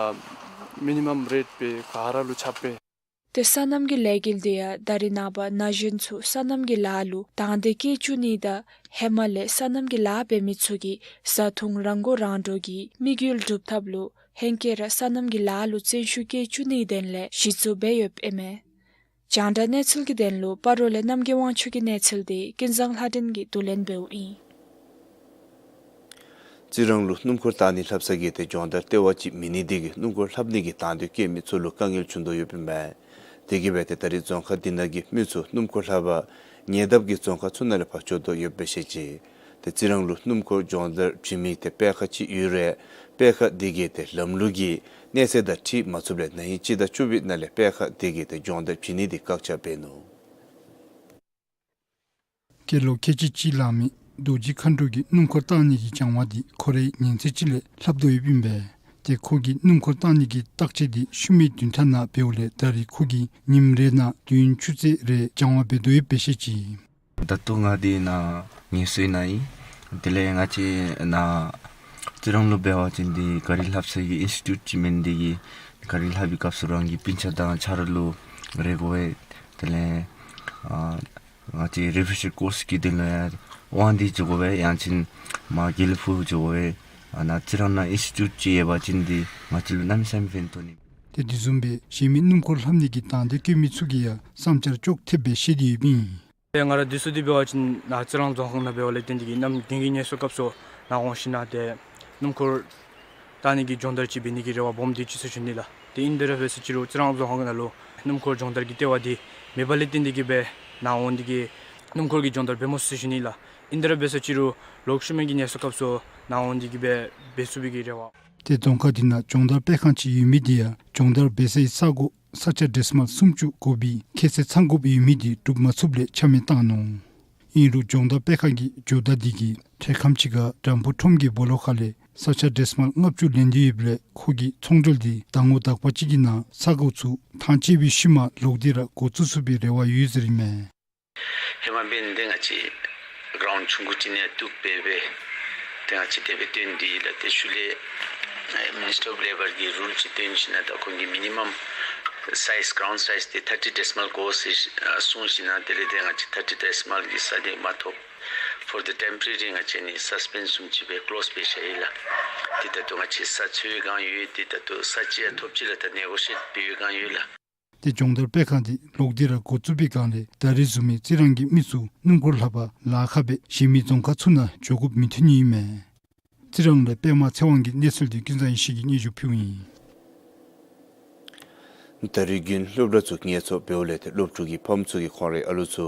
མི་ནི་མམ་རེཊ་སྦེ་ག་ར་ལུ་ཁྱབ་སྦེ། ཏེ་སོ་ནམ་གྱི་ལས་འགུལ་འདི་ཡང་ད་རིས་ནངས་པ་ན་གཞོན་ཚུ་སོ་ནམ་གྱི་ལཱ་ལུ་དང་འདོད་བསྐྱེད་བཅུག་ནི་དང་ཧེ་མ་ལས་སོ་ནམ་གྱི་ལཱ་འབད་མི་ཚུ་གིས་བཟའ་འཐུང་རང་མགོ་རང་འདྲོངས་ཀྱི་དམིགས་ཡུལ་སྒྲུབ་ཐབས་ལུ་ཧེང་སྐལ་ར་སོ་ནམ་གྱི་ལཱ་ལུ་བརྩོན་ཤུགས་བསྐྱེད་བཅུག་ནིའི་དོན་ལས་གཞི་བཙུགས་འབད་ཡོདཔ་ཨིན་མས། རྒྱང་བསྒྲགས་གནས་ཚུལ་གྱི་དོན་ལུ་སྤ་རོ་ལས་རྣམ་རྒྱལ་དབང་ཕྱུག་གི་གནས་ཚུལ་འདི་ཀུན་བཟང་ལྷ་སྒྲོན་གྱིས་བསྡུ་ལེན་འབདཝ་ཨིན། རྩི་རང་ལུ་སྣུམ་འཁོར་བཏང་ནི་ལྷབ་ས་གི་ཏེ་སྦྱོང་བརྡར་ལྟེ་བ་ཅིག་མེད་ནི་དེ་གིས་སྣུམ་འཁོར་ལྷབ་ནི་གི་དང་འདོད་བསྐྱེད་མི་ཚུ་ལུ་དཀའ་ངལ་བྱུང་དོ་ཡོདཔ་ཨིན་མས། དེ་གིས་འབད་ཏེ་ད་རིས་རྫོང་ཁག་འདི་ནང་གི་མི་ཚུ་སྣུམ་འཁོར་ལྷབ་པར་ཉེ་འདབས་ཀྱི་རྫོང་ཁག་ཚུ་ནང་ལས་ཕར་འགྱོ་དོ་ཡོདཔ་སྦེ་བཤད་ཅི། ཏེ་རྩི་རང་ལུ་སྣུམ་འཁོར་སྦྱོང་བརྡར་བྱིན་མི་ཏེ་དཔེ་ཁང་ཅིག་ཡོད་རུང་དཔེ་ཁང་དེ་གིས་ཏེ་ལམ་ལུགས་ཀྱི་གནས་ཚད་དང་འཁྲིལ་མ་ཚུགསཔ་ལས་ན་ཧིང་སྤྱི་ཟླ་བཅུ་པའི་ནང་ལས་དཔེ་ཁང་དེ་གིས་ཏེ་སྦྱོང་བརྡར་བྱིན་ནི་དེ་བཀག་ཆ་འབད་ནུག། སྐྱེས་ལོ་ཁལ་གཅིག་གཅིག་ལང་མི་རྡོ་རྗེ་མཁའ་འགྲོ་གིས་སྣུམ་འཁོར་བཏང་ནི་གི་སྦྱང་བ་འདི་ཁོ་རའི་ཉིན་མཚན་ཅིག་ལས་ལྷབ་དོ་ཡོདཔ་ཨིན་པས། ཏེ་ཁོ་གིས་སྣུམ་འཁོར་བཏང་ནི་གི་བརྟག་དཔྱད་འདི་ཤུལ་མའི་བདུན་ཕྲག་ནང་འབདཝ་ལས་ད་རེས་ཁོ་གིས་ཉིནམ་རེ་ནང་བདུན་ཅུ་ཙམ་རེ་སྦྱང་བ་འབད་དོ་ཡོདཔ་སྦེ་བཤད་ཅི། ད་ལྟོ་ང་འདི་ནཱ་ངལ་གསོའི་ནང་ཨིན། དེ་ལས་ང་བཅས་ནཱ་རྩི་རང་ལུ་འབད་བ་ཅིན་འདི་ག་རི་ལྷབ་ས་གི་ཨིན་སི་ཊི་ཊུཊ་ཅིག་མེན། འདི་གིས་ག་རི་ལྷབ་པའི་སྐབས་སུ་རང་གི་སྤུན་ཆ་དང་ཆ་རོགས་ལུ་རེ་དགོ་པས། དེ་ལས་ཨ་ང་བཅས་རི་ཕེ་ཤར་ཀོརསི་གི་དོན་ལུ་ཡང་དབང་འདུས་འགྱོ་དགོ་པས། ཡང་ཅིན་མར་དགེ་ལེགས་ཕུག་འགྱོ་དགོ་པས། ཨ་ནཱ་རྩི་རང་ནང་ཨིན་སི་ཊི་ཊུཊ་ཅིག་ཡོད་པ་ཅིན་འདི་ང་བཅས་ལུ་གནམ་མེད་ས་མེད་ཕན་ཐོགས་ནི། ཏེ་དེ་བཟུམ་སྦེ་གཞན་མི་སྣུམ་འཁོར་ལྷབ་ནི་གི་དང་འདོད་བསྐྱེད་མི་ཚུ་གིས་ཡང་བསམ་འཆར་ཅོག་འཐདཔ་སྦེ་བཤད་དེ་ཡོདཔ་ཨིན། ཏེ་ང་ར་དུས་ཚོད་འདི་འབད་བ་ཅིན་ནཱ་རྩི་རང་རྫོང་ཁག་ནང་འབདཝ་ལས་བརྟེན་ཏེ་གིས་ནམ་རྒྱུན་གྱི་ངལ་གསོ་སྐབས་སུ་ནཱ་འོང་ཞིན་ན་ཏེ་སྣུམ་འཁོར་བཏང་ནི་གི་སྦྱོང་བརྡར་ཅིག་འབད་ནི་གི་རེ་བ་སྦོམ་འདི་ཅིག་ཚུ་བྱུང་ནི་ལགས། ཏེ་ཨིན་དེ་ར་འབད་ས་ཅིག་རུང་རྩི་རང་རྫོང་ཁག་ནང་ལུ་སྣུམ་འཁོར་སྦྱོང་བརྡར་གྱི་ལྟེ་བ་འདི་མེདཔ་ལས་བརྟེན་ཏེ་གིས་སྦེ་ནཱ་འོང་སྟེ་གིས་སྣུམ་འཁོར་གྱི་སྦྱོང་བརྡར་འབད་མ་ཚུགས་ཟེར་ཞུ་ནི་ལགས། ཨིན་དེ་ར་འབད་ས་ཅིག་རུང་ལོག་ཤུལ་མའི་གི་ངལ་གསོ་སྐབས་སུ་ནཱ་འོང་སྟེ་གིས་སྦེ་འབད་ཚུགས་པའི་གི་རེ་བ། ཏེ་རྫོང་ཁག་འདི་ནང་སྦྱོང་བརྡར་སྤེལ་ཁང་ཅིག་ཡོད་མི་འདི་ཡང་སྦྱོང་བརྡར་འབད་སའི་ས་གོ་ས་ཆ་ཌེ་སི་མཱལ་སུམ་ཅུ་དགོ་པའི་ཁྱད་ཚད་ཚང་དགོཔ་ཡོད་མི་འདི་འགྲུབ་མ་ཚུགསཔ་ལས་ཆ་མེད་བཏང་ནུག། ཨིན་རུང་སྦྱོང་བརྡར་སྤེལ་ཁང་གི་ཇོ་བདག་འདི་གིས་ཐེངས་ཁམས་ཅིག་ཁར་དམ་ཕུ་ཁྲོམ་གྱི་སྦོ་ལོགས་ཁ་ལས་ས་ཆ་ཌེ་སི་མཱལ་ལྔ་བཅུ་ལེན་ཏེ་ཡོདཔ་ལས་ཁོ་གིས་ཚོང་འབྲེལ་འདི་ཟླ་ངོ་དག་པ་ཅིག་གི་ནང་ས་གོ་ཚུ་ཐང་བཅད་པའི་ཤུལ་མ་ལོག་སྟེ་ར་འགོ་བཙུགས་ཚུགས་པའི་རེ་བ་ཡོད་ཟེར་ཨིན་མས། ཧེ་མ་འབདན་ཏེ་ང་བཅས་གྲོང་ཆུང་ཀུ་ཅིག་ནང་བཙུགས་སྦེ་སྦེ་ཏེ་ང་བཅས་དེ་སྦེ་སྟོན་ཏེ་ཡོད་ལགས། ཏེ་ཤུལ་ལས་ཨེ་མི་ནིསི་ཊར་ཨོཕ་ལེ་བར་གྱི་རུལ་ཅིག་བཏོན་ཞིན་ན་ད་ཁོང་གིས་མི་ནི་མམ་སའིཛ་གྲའུན་སའིཛ་འདི་ཐར་ཊི་ཌེ་སི་མཱལ་དགོ་ཟེར་ཨ་གསུངས་ཞིན་ན་དེ་ལས་ཏེ་ང་བཅས་ཐར་ཊི་ཌེ་སི་མཱལ་གྱི་ས་འདི་མ་ཐོབ། ཕོར་ཌེ་ཊེམ་པོ་རེ་རི་ང་བཅས་ནི་སཱས་པེནཌ་བཟུམ་ཅིག་སྦེ་ཀློསི་སྦེ་བཞག་ཡི་ལགས། ཏེ་ད་ལྟོ་ང་བཅས་ས་འཚོལ་བའི་བསྒང་ཡོད། ཏེ་ད་ལྟོ་ས་ཅིག་ཡང་ཐོབ་ཅི་ལགས། ད་ནེ་གོ་ཤི་ཡེཊ་འབད་བའི་བསྒང་ཡོད་ལགས། ཏེ་སྦྱོང་བརྡར་སྤེལ་ཁང་འདི་ལོག་སྟེ་ར་འགོ་བཙུགས་པའི་བསྒང་ལས་ད་རེས་བཟུམ་མའི་རྩི་རང་གི་མི་ཚུ་སྣུམ་འཁོར་ལྷབ་པར་ལཱ་ཁག་སྦེ་གཞན་མི་རྫོང་ཁག་ཚུ་ནང་འགྱོ་དགོཔ་མི་འཐོན་ནི་ཨིན་མས། རྩི་རང་ལས་པདྨ་ཚེ་དབང་གི་གནས་ཚུལ་འདི་ཀུན་བཟང་ཡེ་ཤེས་ཀྱིས་སྙན་ཞུ་ཕུལཝ་ཨིན། ད་རེས་དགུན་སློབ་གྲྭ་ཚུ་ངལ་འཚོ་འབདཝ་ལས་ཏེ་སློབ་ཕྲུག་གི་ཕམ་ཚུ་གིས་ཁོང་རའི་ཨ་ལུ་ཚུ་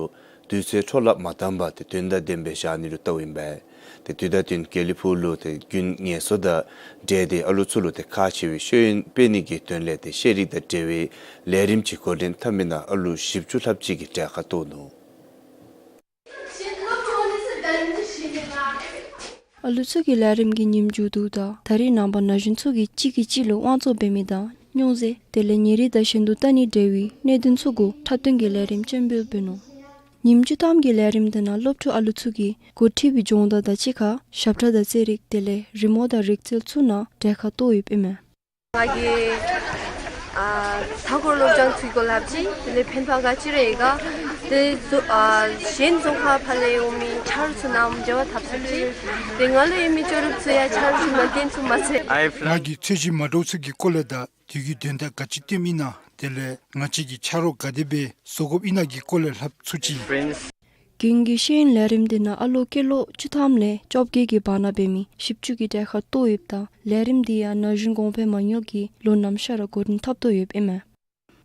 དུས་ཚོད་འཕྲོ་བརླག་མ་བཏང་པར་ཏེ་དོན་དང་ལྡནམ་སྦེ་བཞག་ནི་ལུ་བལྟཝ་ཨིན་པས། ཏེ་དུས་དང་བསྟུན་དགེ་ལེགས་ཕུག་ལུ་ཏེ་དགུན་ངལ་གསོ་དང་འབྲེལ་ཏེ་ཨ་ལུ་ཚུ་ལུ་ཏེ་ཁག་ཆེ་བའི་ཤེས་ཡོན་སྤེལ་ནི་གི་དོན་ལས་ཏེ་ཤེས་རིག་དང་འབྲེལ་བའི་ལས་རིམ་ཅིག་འགོ་འདྲེན་འཐབ་མི་ནང་ཨ་ལུ་བཞི་བཅུ་ལྷགཔ་ཅིག་གིས་གྲལ་ཁར་གཏོགས་ནུག། ཨ་ལུ་ཚུ་གི་ལས་རིམ་གྱི་ཉིནམ་མཇུག་བསྡུཝ་ད་ད་རེས་ནངས་པ་ན་གཞོན་ཚུ་གིས་གཅིག་གིས་གཅིག་ལུ་དབང་བཙོང་འབད་མི་དང་སྨྱོ་རྫས་དེ་ལས་ཉེ་རིང་དང་ཞན་དུ་ལྟ་ནི་འབྲེལ་བའི་གནད་དོན་ཚུ་གུ་འཁྲབ་སྟོན་གྱི་ལས་རིམ་སྤྱན་འབུལ་འབད་ནུག། ཉིནམ་བཅུ་ཐམ་གྱི་ལས་རིམ་དེ་ནང་སློབ་ཕྲུག་ཨ་ལུ་ཚུ་གིས་འགོ་ཁྲིད་པའི་སྦྱོང་བརྡར་དང་གཅིག་ཁར་ཞབས་ཁྲ་དང་རྩེད་རིགས་དེ་ལས་རི་མོ་དང་རིག་རྩལ་ཚུ་ནང་གྲལ་ཁར་གཏོགས་ཡོདཔ་ཨིན་མས། ང་གིས་ཨ་མཐའ་འཁོར་སློབ་སྦྱོང་ཚུ་གི་སྐོར་སླབ་ཅི། དེ་ལས་ཕན་ཐོགས་ག་ཅི་ར་ཡོད་ག། དེ་ཚུ་ཨ་གཞན་རྫོང་ཁག་ཕར་ལས་འོང་མི་ཆ་རོགས་ཚུ་ནང་འབྲེལ་བ་འཐབ་ཚུགས་ཅི། ཏེ་ང་ལུ་ཡོད་མི་ཅོག་རིཔ་ཚུ་ཡང་ཆ་རོགས་ཚུ་ནང་བཏོན་ཚུགས་མས་ཟེར། ང་གིས་ཚད་གཞི་མ་འདྲཝ་ཚུ་གི་སྐོར་ལས་དང་དེ་གི་དོན་དག་ག་ཅི་སྟོནམ་ཨིན་ན་དེ་ལས་ང་བཅས་ཀྱིས་ཆ་རོགས་ག་དེ་སྦེ་བཟོ་དགོཔ་ཨིན་ན་གི་སྐོར་ལས་སླབ་ཚུགས་ཅི། དགུན་གྱི་ཤེས་ཡོན་ལས་རིམ་འདི་ནང་ཨ་ལོ་སྐྱེས་ལོ་བཅུ་ཐམ་ལས་བཅོ་བརྒྱད་ཀྱི་བར་ན་འབད་མི་བཞི་བཅུ་གིས་གྲལ་ཁར་གཏོགས་ཡོདཔ་ད་ལས་རིམ་འདི་ཡང་ན་གཞོན་གོང་འཕེལ་མ་དངུལ་གྱིས་ལོ་ནམ་ཤར་ར་འགོ་འདྲེན་འཐབ་དོ་ཡོདཔ་ཨིན་མས།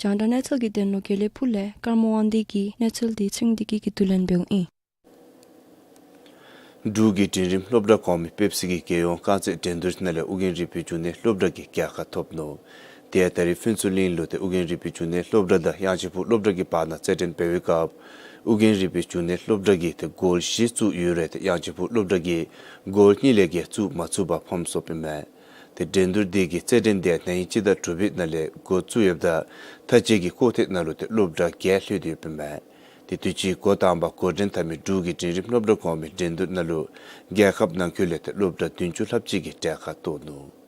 རྒྱང་བསྒྲགས་གནས་ཚུལ་གྱི་དོན་ལུ་དགེ་ལེགས་ཕུག་ལས་ཀརྨ་དབང་འདུས་ཀྱིས་གནས་ཚུལ་འདི་ཚེ་རིང་བདེ་སྐྱིད་ཀྱིས་བསྡུ་ལེན་འབདཝ་ཨིན། འབྲུག་གི་འབྲིང་རིམ་སློབ་གྲྭ་གོང་མའི་དཔེ་སྲིད་ཀྱི་རྒྱལ་ཡོངས་རྐང་རྩེད་འགྲན་བསྡུར་ནང་ལས་ཨོ་རྒྱན་རིག་པའི་འབྱུང་གནས་སློབ་གྲྭ་གིས་རྒྱལ་ཁ་ཐོབ་ནུག། དེ་ཡང་ད་རིས་ཕུན་ཚོགས་གླིང་ལུ་ཏེ་ཨོ་རྒྱན་རིག་པའི་འབྱུང་གནས་སློབ་གྲྭ་དང་དབྱངས་ཅན་ཕུག་སློབ་གྲྭ་གི་བར་ན་རྩེད་འགྲན་འབད་བའི་སྐབས་ཨོ་རྒྱན་རིག་པའི་འབྱུང་གནས་སློབ་གྲྭ་གིས་ཏེ་གོལ་བཞི་བཙུགས་ཡོད་རུང་ཏེ་དབྱངས་ཅན་ཕུག་སློབ་གྲྭ་གིས་གོལ་གཉིས་ལས་བརྒལ་བཙུགས་མ་ཚུགས་པར་ཕམ་སོངམ་ཨིན་མས། ཏེ་འགྲན་བསྡུར་དེ་གི་རྩེད་འགྲན་དེ་ན་ཧིང་སྤྱི་ཟླ་དྲུག་པའི་ནང་ལས་འགོ་བཙུགས་ཡོདཔ་ད་མཐའ་དཔྱད་ཀྱི་སྐོར་ཐེངས་ནང་ལུ་ཏེ་སློབ་གྲྭ་བརྒྱད་ལྷོད་དེ་ཡོདཔ་ཨིན་མས། ཏེ་དུས་ཅི་འགོ་དང་པ་འགོ་འདྲེན་འཐབ་མི་འབྲུག་གི་འབྲིང་རིམ་སློབ་གྲྭ་གོང་མའི་འགྲན་བསྡུར་ནང་ལུ་རྒྱལ་ཁབ་ནང་འཁོད་ལས་ཏེ་སློབ་གྲྭ་བདུན་ཅུ་ལྷགཔ་ཅིག་གིས་གྲལ་ཁར་གཏོགས་ནུག།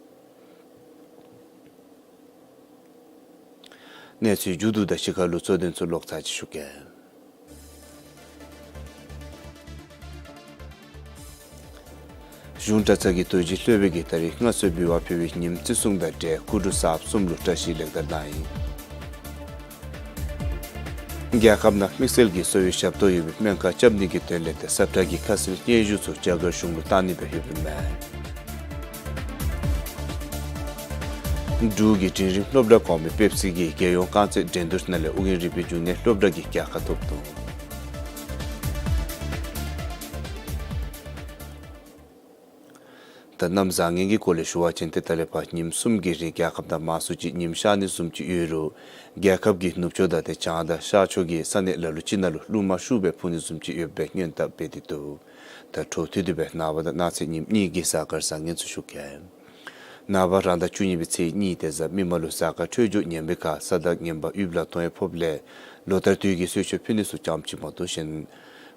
གནས་ཚུལ་མཇུག་བསྡུཝ་ད་ཕྱི་ཁ་ལུ་གཙོ་དོན་ཚུ་ལོག་ཚར་ཅིག་ཞུ་གེ། གཞུང་གྲྭ་ཚང་གི་རྡོ་རྗེ་སློབ་དཔོན་གྱིས་ད་རིས་མངའ་གསོལ་འབུལ་བ་ཕུལ་བའི་ཉིནམ་བརྩི་སྲུང་དང་འབྲེལ་སྐུ་འདྲ་གསརཔ་གསུམ་ལུ་བཀྲ་ཤིས་ལེགས་དར་གནང་ཡི། རྒྱལ་ཁབ་ནང་དམིགས་བསལ་གྱི་གསོ་བའི་ཞབས་ཏོག་ཡོད་པའི་སྨན་ཁང་རྐྱབ་ནི་གི་དོན་ལས་ཏེ་ས་ཁྲ་གི་ཁ་གསལ་སྙན་ཞུ་ཚུ་རྒྱ་གར་གཞུང་ལུ་བཏང་ནི་སྦེ་ཡོདཔ་ཨིན་མས། འབྲུག་གི་འབྲིང་རིམ་སློབ་གྲྭ་གོང་མའི་དཔེ་སྲིད་ཀྱི་རྒྱལ་ཡོངས་རྐང་རྩེད་འགྲན་བསྡུར་ནང་ལས་ཨོ་རྒྱན་རིག་པའི་འབྱུང་གནས་སློབ་གྲྭ་གིས་རྒྱལ་ཁ་ཐོབ་ནུག། གནམ་བཟང་ངན་གྱི་སྐོར་ལས་ཞུ་བ་ཅིན་ཏེ་ད་ལས་ཕར་ཉིནམ་གསུམ་གྱི་རིང་རྒྱལ་ཁབ་ནང་མང་སུ་ཅིག་ཉིམ་ཤར་ནི་བཟུམ་ཅིག་ཡོད་རུང་རྒྱལ་ཁབ་ཀྱི་ནུབ་ཕྱོགས་དང་ཏེ་བྱང་དང་ཤར་ཕྱོགས་ཀྱི་ས་གནས་ལ་ལུ་ཅིག་ནང་ལུ་རླུང་མ་ཤུགས་སྦེ་འཕུ་ནི་བཟུམ་ཅིག་ཡོདཔ་སྦེ་སྔོན་དཔག་འབད་དེ་འདུག། ད་འཕྲོ་མཐུད་དེ་སྦེ་ནངས་པ་དང་གནངས་ཚེ་ཉིནམ་གཉིས་ཀྱི་གཟའ་སྐར་བཟང་ངན་ཚུ་ཞུ་གེ། ནངས་པ་རང་ཟླ་བཅུ་གཉིས་པའི་ཚེས་གཉིས་ཏེ་གཟའ་མིག་དམར་ལུ་གཟའ་སྐར་འཕྲོད་སྦྱོར་ངན་པའི་ཁར་ས་དང་ངན་པ་དབུལ་ལ་གཏོང་ཡང་ཕོགཔ་ལས་ལོ་ལྟར་དུས་ཀྱི་གསོལ་མཆོད་ཕུལ་ནི་ཚུ་ཙམ་ཅིག་མ་གཏོགས་གཞན་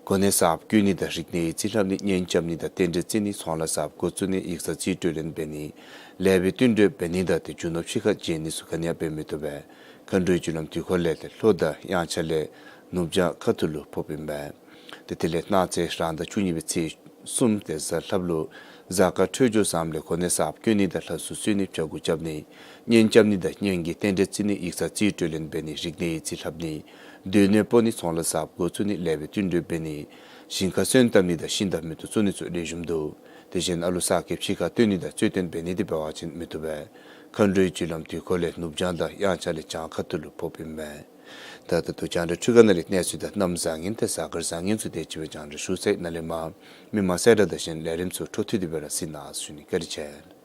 གོ་གནས་གསརཔ་བསྐོ་ནི་དང་རིག་གནས་ཡིག་རྩིས་ལྷབ་ནི་གཉེན་རྐྱབ་ནི་དང་རྟེན་འབྲེལ་བརྩི་ནི་ཚོང་ལཱ་གསརཔ་འགོ་བཙུགས་ནི་ཡིག་ཚང་རྩིས་སྤྲོད་ལེན་འབད་ནི་ལེགས་པའི་བསྟུན་གྲོས་འབད་ནི་དང་ཏེ་རྒྱུ་ནོར་ཕྱི་ཁར་བརྗེ་ནི་ཚུ་ག་ནི་ཡང་འབད་མི་བཏུབ་པས། མཁའ་འགྲོའི་རྒྱུ་ལམ་དུས་འཁོར་ལས་ཏེ་ལྷོ་དང་དབྱངས་འཆར་ལས་ནུབ་བྱང་ཁ་ཐུག་ལུ་ཕོགཔ་ཨིན་པས། ཏེ་དེ་ལས་གནངས་ཚེ་རང་ཟླ་བཅུ་གཉིས་པའི་ཚེས་གསུམ་ཏེ་གཟའ་ལྷགཔ་ལུ་གཟའ་སྐར་འཕྲོད་སྦྱོར་བཟངམ་ལས་གོ་གནས་གསརཔ་བསྐོ་ནི་དང་ལྷ་སྲུང་གསོལ་ནི་བྱ་འགུག་རྐྱབ་ནི་གཉེན་རྐྱབ་ནི་དང་གཉེན་གྱི་རྟེན་འབྲེལ་བརྩི་ནི་ཡིག་ཚང་རྩིས་སྤྲོད་ལེན་འབད་ནི་རིག་གནས་ཡིག་རྩིས་ལྷབ་ནི་སྡོད་གནས་སྤོ་ནི་ཚོང་ལཱ་གསརཔ་འགོ་བཙུགས་ནི་ལེགས་པའི་བསྟུན་གྲོས་འབད་ནི་ཞིང་ཁ་སོན་བཏབ་ནི་དང་ཤིང་དང་མེ་ཏོག་བཙུགས་ནི་ཚུ་ལེགས་ཤོམ་འདུག། དེ་བཞིན་ཨ་ལུ་གསར་སྐྱེས་ཕྱི་ཁར་བཏོན་ནི་དང་རྩོད་བཏོན་འབད་ནི་དེ་འབད་བ་ཅིན་མི་བཏུབ་པས། མཁའ་འགྲོའི་རྒྱུ་ལམ་དུས་འཁོར་ལས་ནུབ་བྱང་དང་དབྱངས་འཆར་ལས་བྱང་ཁ་ཐུག་ལུ་ཕོགཔ་ཨིན་པས། ད་ད་ལྟོ་རྒྱང་བསྒྲགས་འཕྲུལ་ཁང་ནང་ལས་གནས་ཚུལ་དང་གནམ་བཟང་ངན་ཏེ་གཟའ་སྐར་བཟང་ངན་ཚུ་དེ་ཅིག་སྦེ་རྒྱང་བསྒྲགས་ཞུ་ཚར་ཡི། ནཱ་ལས་མར་མི་མང་གསལ་བསྒྲགས་དང་གཞན་ལས་རིམ་ཚུ་འཕྲོ་མཐུད་དེ་སྦེ་ར་གཟིགས་གནང་ཞུ་ནི། བཀའ་དྲིན་ཆེ།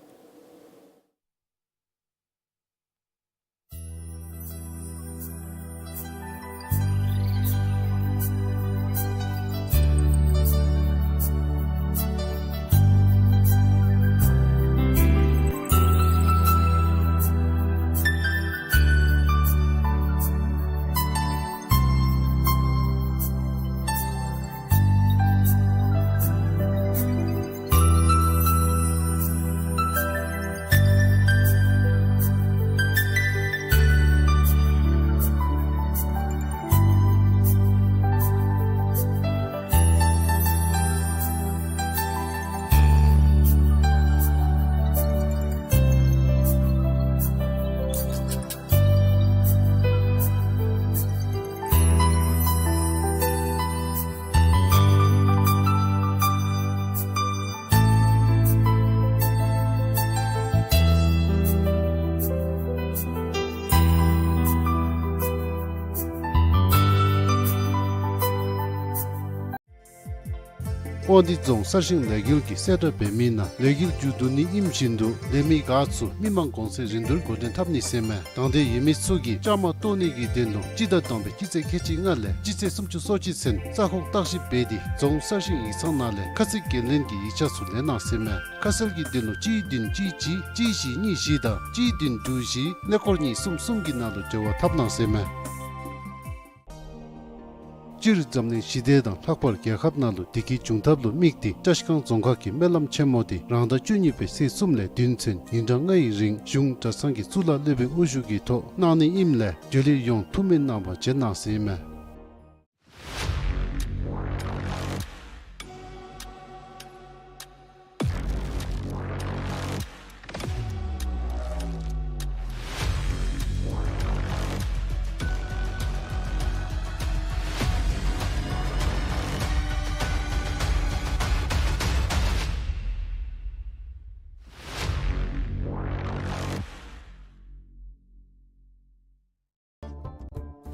དབང་འདུས་རྫོང་གསར་བཞེངས་ལས་འགུལ་གྱི་གསལ་བསྒྲགས་འབད་མི་ནང་ལས་འགུལ་མཇུག་བསྡུ་ནི་ཨིནམ་བཞིན་དུ་ལས་མི་འགའ་ཚུ་མི་མང་གོང་ཚད་རིན་བསྡུར་འགོ་འདྲེན་འཐབ་ནི་ཟེར་མས། དང་འདོད་ཡོད་མི་ཚུ་གིས་བཅའ་མར་གཏོགས་ནི་གི་དོན་ལུ་སྤྱི་ཟླ་དང་པའི་སྤྱི་ཚེས་ཁལ་གཅིག་ལྔ་ལས་སྤྱི་ཚེས་སུམ་ཅུ་སོ་གཅིག་ཚུན་རྩ་ཁོངས་བརྟག་ཞིབ་འབད་དེ་རྫོང་གསར་བཞེངས་ཡིག་ཚང་ནང་ལས་ཁ་གསལ་འགན་ལེན་གྱི་ཡིག་ཆ་ཚུ་ལེན་གནང་ཟེར་མས། ཁ་གསལ་གྱི་དོན་ལུ་གཅིག་བདུན་གཅིག་གཅིག་གཅིག་བཞི་གཉིས་བཞི་དང་གཅིག་བདུན་དྲུག་བཞི་ཀླད་ཀོར་གཉིས་གསུམ་གསུམ་གྱི་ནང་ལུ་འབྲེལ་བ་འཐབ་གནང་ཟེར་མས། སྤྱིར་འཛམ་གླིང་ཞི་བདེ་དང་ལྷག་པར་རྒྱལ་ཁབ་ནང་ལུ་བདེ་སྐྱིད་འབྱུང་ཐབས་ལུ་དམིགས་ཏེ་བཀྲ་ཤིས་སྒང་རྫོང་ཁག་གི་སྨོན་ལམ་ཆེན་མོ་དེ་རང་ཟླ་བཅུ་གཉིས་པའི་ཚེས་གསུམ་ལས་བདུན་ཚུན་ཉིན་གྲངས་ལྔའི་རིང་གཞུང་གྲྭ་ཚང་གི་གཙུག་ལག་སློབ་དཔོན་དབུ་བཞུགས་ཀྱི་ཐོག་གནང་ནི་ཨིནམ་ལས་འབྱོན་ལེན་ཡོང་ཐུགས་སྨོན་གནང་བར་བྱོན་གནང་ཟེར་ཨིན་མས།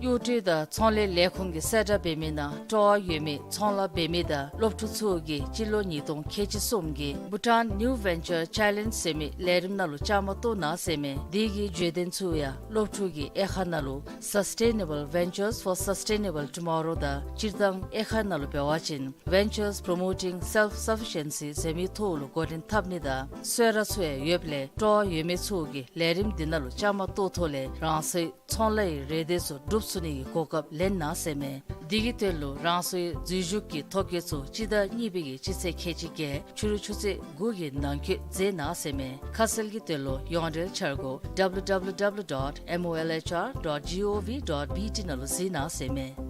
གཡོག་འགྲུལ་དང་ཚོང་ལས་ལས་ཁུངས་ཀྱི་གསལ་བསྒྲགས་འབད་མི་ནང་སྤྲོ་བ་ཡོད་མི་ཚོང་ལཱ་འབད་མི་དང་སློབ་ཕྲུག་ཚུ་གིས་སྤྱི་ལོ་ཉིས་སྟོང་ཁལ་གཅིག་གསུམ་གྱི་Bhutan New Venture Challenge ཟེར་མི་ལས་རིམ་ནང་ལུ་བཅའ་མར་གཏོགས་གནང་ཟེར་མས། དེ་གི་བརྗོད་དོན་ཚུ་ཡང་སློབ་ཕྲུག་གི་དབྱེ་ཁག་ནང་ལུ་Sustainable Ventures for Sustainable Tomorrow དང་སྤྱིར་བཏང་དབྱེ་ཁག་ནང་ལུ་འབད་བ་ཅིན་Ventures Promoting Self-Sufficiency ཟེར་མི་ཐོག་ལུ་འགོ་འདྲེན་འཐབ་ནི་དང་གསོལ་རས་ཚུ་ཡང་ཡོདཔ་ལས་སྤྲོ་བ་ཡོད་མི་ཚུ་གིས་ལས་རིམ་འདི་ནང་ལུ་བཅའ་མར་གཏོགས་ཐོག་ལས་རང་སོའི་ཚོང་ལཱ་ཡི་རེ་འདོད་ཚུ་འགྲུབ་ཚུགས་ནི་གི་གོ་སྐབས་ལེན་གནང་ཟེར་མས། དེ་གི་དོན་ལུ་རང་སོའི་འཛུལ་ཞུགས་ཀྱི་ཐོ་བཀོད་ཚུ་སྤྱི་ཟླ་གཉིས་པའི་གི་སྤྱི་ཚེས་ཁལ་གཅིག་བརྒྱད་ཕྱི་རུ་ཆུ་ཚོད་དགུ་གི་ནང་འཁོད་མཛད་གནང་ཟེར་མས། ཁ་གསལ་གྱི་དོན་ལུ་ཡོངས་འབྲེལ་འཆར་སྒོ་W W W dot M O L H R dot G O V dot B T ནང་ལུ་གཟིགས་གནང་ཟེར་མས།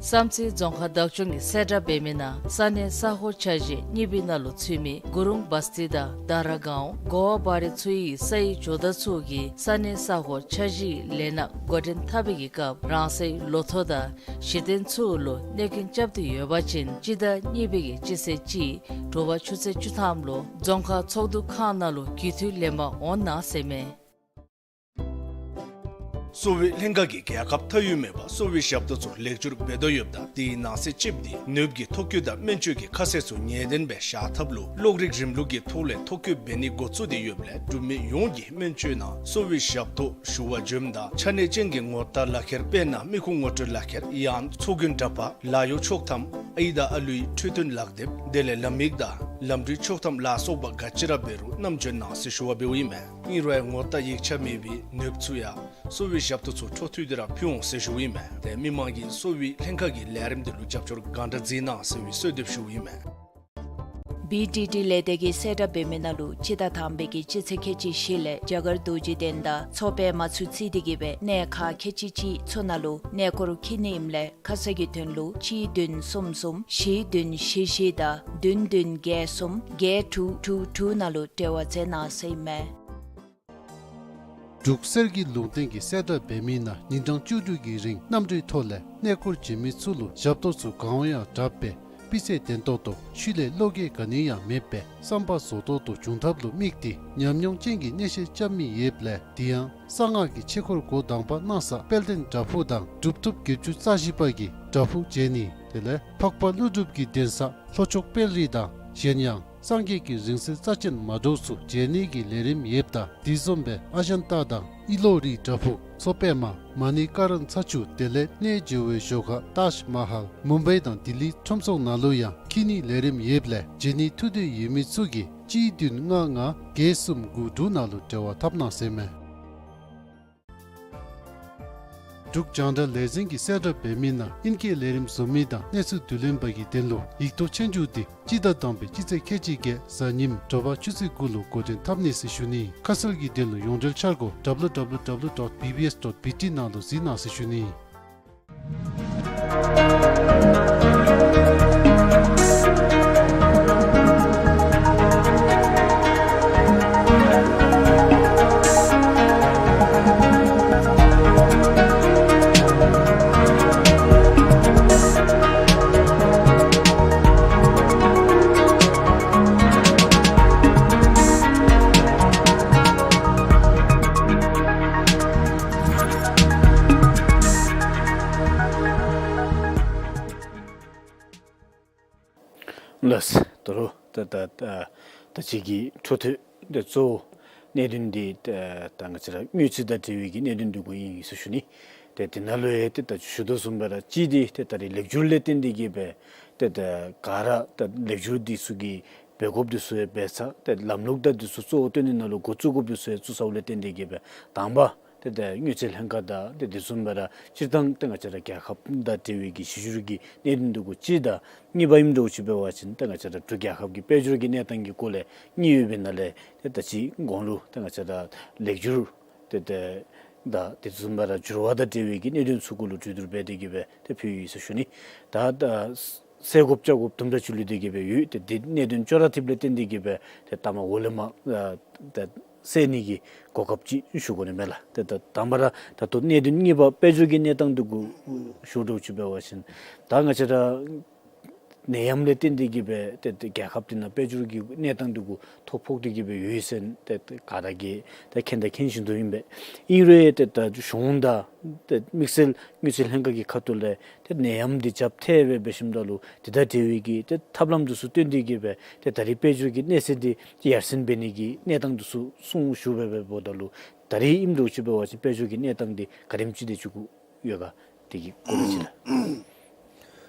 བསམ་རྩེ་རྫོང་ཁག་བདག་སྐྱོང་གི་གསལ་བསྒྲགས་འབད་མི་ནང་ས་གནས་ས་ཧོར་འཆར་གཞི་གཉིས་པའི་ནང་ལུ་ཚུད་མི་གུ་རུང་བ་སྟི་དང་དར་གའོ་གོ་བ་བ་རི་ཚུ་ཡི་སའི་ཇོ་བདག་ཚུ་གིས་ས་གནས་ས་ཧོར་འཆར་གཞིའི་ལས་སྣ་འགོ་འདྲེན་འཐབ་པའི་གི་སྐབས་རང་སོའི་ལོ་ཐོ་དང་གཞི་རྟེན་ཚུ་ལུ་གནོད་སྐྱོན་རྐྱབ་སྟེ་ཡོད་པ་ཅིན་སྤྱི་ཟླ་གཉིས་པའི་གི་སྤྱི་ཚེས་གཅིག་དྲོ་པ་ཆུ་ཚོད་བཅུ་ཐམ་ལུ་རྫོང་ཁག་ཚོགས་འདུ་ཁང་ནང་ལུ་རྒྱུས་མཐུད་ལེན་པར་འོང་གནང་ཟེར་མས། གསོ་བའི་ལྷན་ཁག་གིས་རྒྱལ་ཁབ་མཐའ་དབུས་མེད་པར་གསོ་བའི་ཞབས་ཏོག་ཚུ་ལེགས་བསྒྱུར་འབད་དོ་ཡོདཔ་ད་དེའི་ནང་གསེས་གཅིགཔོ་འདི་ནདཔ་ཀྱི་ཐོ་བཀོད་དང་སྨན་བཅོས་ཀྱི་ཁ་གསལ་ཚུ་ངེས་བདེན་སྦེ་བཞག་ཐབས་ལུ་གློག་རིག་རིམ་ལུགས་ཀྱི་ཐོག་ལས་ཐོ་བཀོད་འབད་ནི་འགོ་བཙུགས་ཏེ་ཡོདཔ་ལས་འབྲུག་མི་ཡོངས་ཀྱིས་སྨན་བཅོས་ནང་གསོ་བའི་ཞབས་ཏོག་ཞུ་བར་འབྱོནམ་ད་ཆ་གནས་ཅན་གྱི་ངོ་རྟགས་ལག་ཁྱེར་དཔེར་ན་མི་ཁུངས་ངོ་སྤྲོད་ལག་ཁྱེར་ཡང་ཚོགས་རྒྱན་འདྲ་པར་ལཱ་གཡོག་ཆོག་ཐམ་ཨའི་དང་ཨ་ལུའི་འཕྲོད་བསྟེན་ལག་དེབ་དེ་ལས་ལམ་ཡིག་དང་ལམ་འགྲུལ་ཆོག་ཐམ་ལ་སོགས་པ་ག་ཅི་ར་འབད་རུང་བསྣམས་འབྱོན་གནང་ཟེར་ཞུ་བ་འབདཝ་ཨིན་མས། ཨིན་རུང་ཡང་ངོ་རྟགས་ཡིག་ཆ་མེད་པའི་ནདཔ་ཚུ་ཡང་གསོ་བའི་ཞབས་ཏོག་ཚུ་འཕྲོ་མཐུད་དེ་ར་ཕུལ་འོང་ཟེར་ཞུཝ་ཨིན་མས། ཏེ་མི་མང་གིས་གསོ་བའི་ལྷན་ཁག་གི་ལས་རིམ་འདི་ལུ་རྒྱབ་སྐྱོར་གང་དྲག་མཛད་གནང་ཟེར་བའི་གསོལ་འདེབས་ཞུཝ་ཨིན་མས། བི་ཌི་ཌི་ལས་སྡེ་གིས་གསལ་བསྒྲགས་འབད་མི་ནང་ལུ་སྤྱི་ཟླ་དང་པའི་གི་སྤྱི་ཚེས་ཁལ་གཅིག་བཞི་ལས་རྒྱ་གར་རྡོ་རྗེ་གདན་དང་མཚོ་པདྨ་ཚུ་བརྩིས་ཏེ་གི་སྦེ་གནས་ཁག་ཁལ་གཅིག་གཅིག་ཚུ་ནང་ལུ་གནས་སྐོར་འཁྱིད་ནི་ཨིནམ་ལས་ཁ་གསལ་གྱི་དོན་ལུ་གཅིག་བདུན་གསུམ་གསུམ་བཞི་བདུན་བཞི་བཞི་དང་བདུན་བདུན་བརྒྱད་གསུམ་བརྒྱད་དྲུག་དྲུག་དྲུག་ནང་ལུ་འབྲེལ་བ་མཛད་གནང་ཟེར་ཨིན་མས། འབྲུག་གསེར་གྱི་ལུང་བསྟན་གྱིས་གསལ་བསྒྲགས་འབད་མི་ནང་ཉིན་གྲངས་བཅུ་དྲུག་གི་རིང་གནམ་གྲུའི་ཐོག་ལས་གནས་སྐོར་བྱོན་མི་ཚུ་ལུ་ཞབས་ཏོག་ཚུ་གང་འོང་ཡང་དྲག་སྦེ་སྤུས་ཚད་ལྡན་ཏོག་ཏོ་ཤུལ་ལས་བློ་འགྱོད་ག་ནི་ཡང་མེད་པའི་བསམ་པ་རྫོགས་ཏོག་ཏོ་འབྱུང་ཐབས་ལུ་དམིགས་ཏེ་ཉམས་མྱོང་ཅན་གྱི་གནས་བཤད་རྐྱབ་མི་ཡོདཔ་ལས་དེ་ཡང་གསང་སྔགས་ཀྱི་ཆོས་སྐོར་འགོ་དང་པ་གནང་ས་དཔལ་ལྡན་བྲག་ཕུག་དང་གྲུབ་ཐོབ་བརྒྱད་ཅུ་རྩ་བཞི་པ་གི་བྲག་ཕུག་མཇལ་ནི་དེ་ལས་འཕགས་པ་ཀླུ་སྒྲུབ་ཀྱི་གདན་ས་ལྷོ་ཕྱོགས་དཔལ་རི་དང་གཞན་ཡང་སངས་རྒྱས་ཀྱི་རིང་བསྲེལ་རྩ་ཅན་མ་འདྲཝ་ཚུ་མཇལ་ནི་གི་ལས་རིམ་ཡོདཔ་ད་དེ་བཟུམ་སྦེ་ཨ་ཞན་ཏ་དང་ཨི་ལོ་རི་བྲག་ཕུག་མཚོ་པདྨ་མ་ཎི་ཀ་ར་ཚ་ཆུ་དེ་ལས་གནས་མཇལ་བའི་ཞོར་ཁར་ཏཱཇ་མ་ཧཱལ་མུམ་བའི་དང་ལྡི་ལི་ཁྲོམ་ཚོགས་ནང་ལུ་ཡང་འཁྱིད་ནི་ལས་རིམ་ཡོདཔ་ལས་མཇལ་ནི་ཐུགས་འདོད་ཡོད་མི་ཚུ་གིས་གཅིག་བདུན་ལྔ་ལྔ་བརྒྱད་གསུམ་དགུ་དྲུག་ནང་ལུ་འབྲེལ་བ་འཐབ་གནང་ཟེར་མས། འབྲུག་རྒྱང་བསྒྲགས་ལས་འཛིན་གྱིས་གསལ་བསྒྲགས་འབད་མི་ནང་ཨིན་སྐད་ལས་རིམ་བཟོ་མི་དང་གནས་ཚུལ་བསྡུ་ལེན་པ་གི་དོན་ལུ་ཡིག་ཐོག་ཆོས་རྒྱུགས་འདི་སྤྱི་ཟླ་དང་པའི་སྤྱི་ཚེས་ཁལ་གཅིག་བརྒྱད་གཟའ་ཉིམ་དྲོ་པ་ཆུ་ཚོད་དགུ་ལུ་འགོ་འདྲེན་འཐབ་ནི་ཟེར་ཞུ་ནི། ཁ་གསལ་གྱི་དོན་ལུ་ཡོངས་འབྲེལ་འཆར་སྒོ་W W W dot B B S dot B T ནང་ལུ་གཟིགས་གནང་ཟེར་ཞུ་ནི། ལགས། ད་རུང་ད་ད་ད་ད་ཅི་གི་འཕྲོ་མཐུད་ཏེ་གཙོ་བོ་གནད་དོན་འདི་ད་ད་ང་བཅས་ར་དངུལ་རྩིས་དང་འབྲེལ་བའི་གི་གནད་དོན་འདི་གུ་ཨིན་ཟེར་ཞུ་ནི། ཏེ་དེ་ནང་ལུ་ཡང་ཏེ་ད་ཞུ་དོ་བཟུམ་སྦེ་ར་གཅིག་འདི་ཏེ་ད་རེས་ལེགས་བསྒྱུར་ལས་བརྟེན་ཏེ་གི་སྦེ་ཏེ་ད་ག་ར་ད་ལེགས་བསྒྱུར་འདི་ཚུ་གི་འབད་དགོཔ་འདི་ཚུ་ཡང་འབད་ཚར། ཏེ་ལམ་ལུགས་དང་འདི་ཚུ་གཙོ་བོ་བཏོན་ནི་ནང་ལུ་འགོ་བཙུགས་དགོཔ་འདི་ཚུ་ཡང་བཙུགས་ཚརཝ་ལས་བརྟེན་ཏེ་གི་སྦེ་དང་པ་ཏེ་ད་དངུལ་རྩིས་ལྷན་ཁག་དང་ཏེ་དེ་བཟུམ་སྦེ་ར་སྤྱིར་བཏང་ཏེ་ང་བཅས་ར་རྒྱལ་ཁབ་དང་འབྲེལ་བའི་གི་གཞི་བསྒྱུར་གྱི་གནད་དོན་འདི་གུ་གཅིག་དང་གཉིས་པ་ཨིནམ་འདྲཝ་ཅིག་འབད་བ་ཅིན་ཏེ་ང་བཅས་ར་འབྲུག་རྒྱལ་ཁབ་ཀྱི་དཔལ་འབྱོར་གྱི་གནས་སྟངས་ཀྱི་སྐོར་ལས་གཉིས་ཡོད་པའི་ནང་ལས་ཏེ་ད་ཅི་གོང་ལུ་ཏེ་ང་བཅས་ར་ལེགས་བསྒྱུར་ཏེ་ཏེ་ད་དེ་བཟུམ་སྦེ་ར་འགྱུར་བ་དང་འབྲེལ་བའི་གི་གནད་དོན་ཚུ་གུ་ལུ་གྲོས་བསྡུར་འབད་དེ་གི་སྦེ་ཏེ་ཕུལ་ཡི་ཟེར་ཞུ་ནི། ད་ད་སེལ་དགོཔ་བཅག་དགོཔ་དུམ་གྲ་ཅིག་ལུས་ཏེ་གི་སྦེ་ཡོད། ཏེ་འདི་གནད་དོན་ཅོག་ར་འཐདཔ་ལས་བརྟེན་ཏེ་གི་སྦེ་ཏེ་ལྟ་མ་འོག་ལས་མར་ཨ་ཏེ་སེལ་ནི་གི་གོ་སྐབས་ཅིག་ཞུ་དགོ་ནི་མས་ལགས། ཏེ་ད་དང་པ་ར་ད་ལྟོ་གནད་དོན་གཉིས་པ་དཔལ་འབྱོར་གྱི་གནས་སྟངས་འདི་གུ་ཞུ་འདྲཝ་ཅིག་འབད་བ་ཅིན་ད་ང་བཅས་ར་ནད་ཡམས་ལས་བརྟེན་ཏེ་གི་སྦེ་ཏེ་ཏེ་རྒྱལ་ཁབ་འདི་ནང་དཔལ་འབྱོར་གྱི་གནས་སྟངས་འདི་གུ་ཐོ་ཕོག་སྟེ་གི་སྦེ་ཡོད་ཟེར་ཏེ་ཏེ་ག་ར་གིས་ཏེ་མཁྱེན་དང་མཁྱེན་བཞིན་དུ་ཨིན་པས། ཨིན་རུང་ཏེ་ད་གཞུང་དང་ཏེ་དམིགས་བསལ་དངུལ་རྩིས་ལྷན་ཁག་གི་ཁ་ཐུག་ལས་ཏེ་ནད་ཡམས་འདི་རྒྱབ་ཐལ་སྦེ་འབད་ཞིནམ་ད་ལུ་དེ་དང་འབྲེལ་བའི་གི་ཏེ་ཐབས་ལམ་འདི་ཚུ་བཏོན་ཏེ་གི་སྦེ་ཏེ་ད་རེས་དཔལ་འབྱོར་གྱི་གནས་ཚད་འདི་ཡར་སེང་འབད་ནི་གི་གནས་སྟངས་འདི་ཚུ་གསུང་ཞུ་སྦེ་འབདཝ་ད་ལུ་ད་རེས་ཨིནམ་འདྲཝ་ཅིག་འབད་བ་ཅིན་དཔལ་འབྱོར་གྱི་གནས་སྟངས་འདི་ག་དེམ་ཅིག་དེ་ཅིག་གུ་ཡོད་ག་དེ་གི་སྐོར་ལས་ཅིག་ལགས།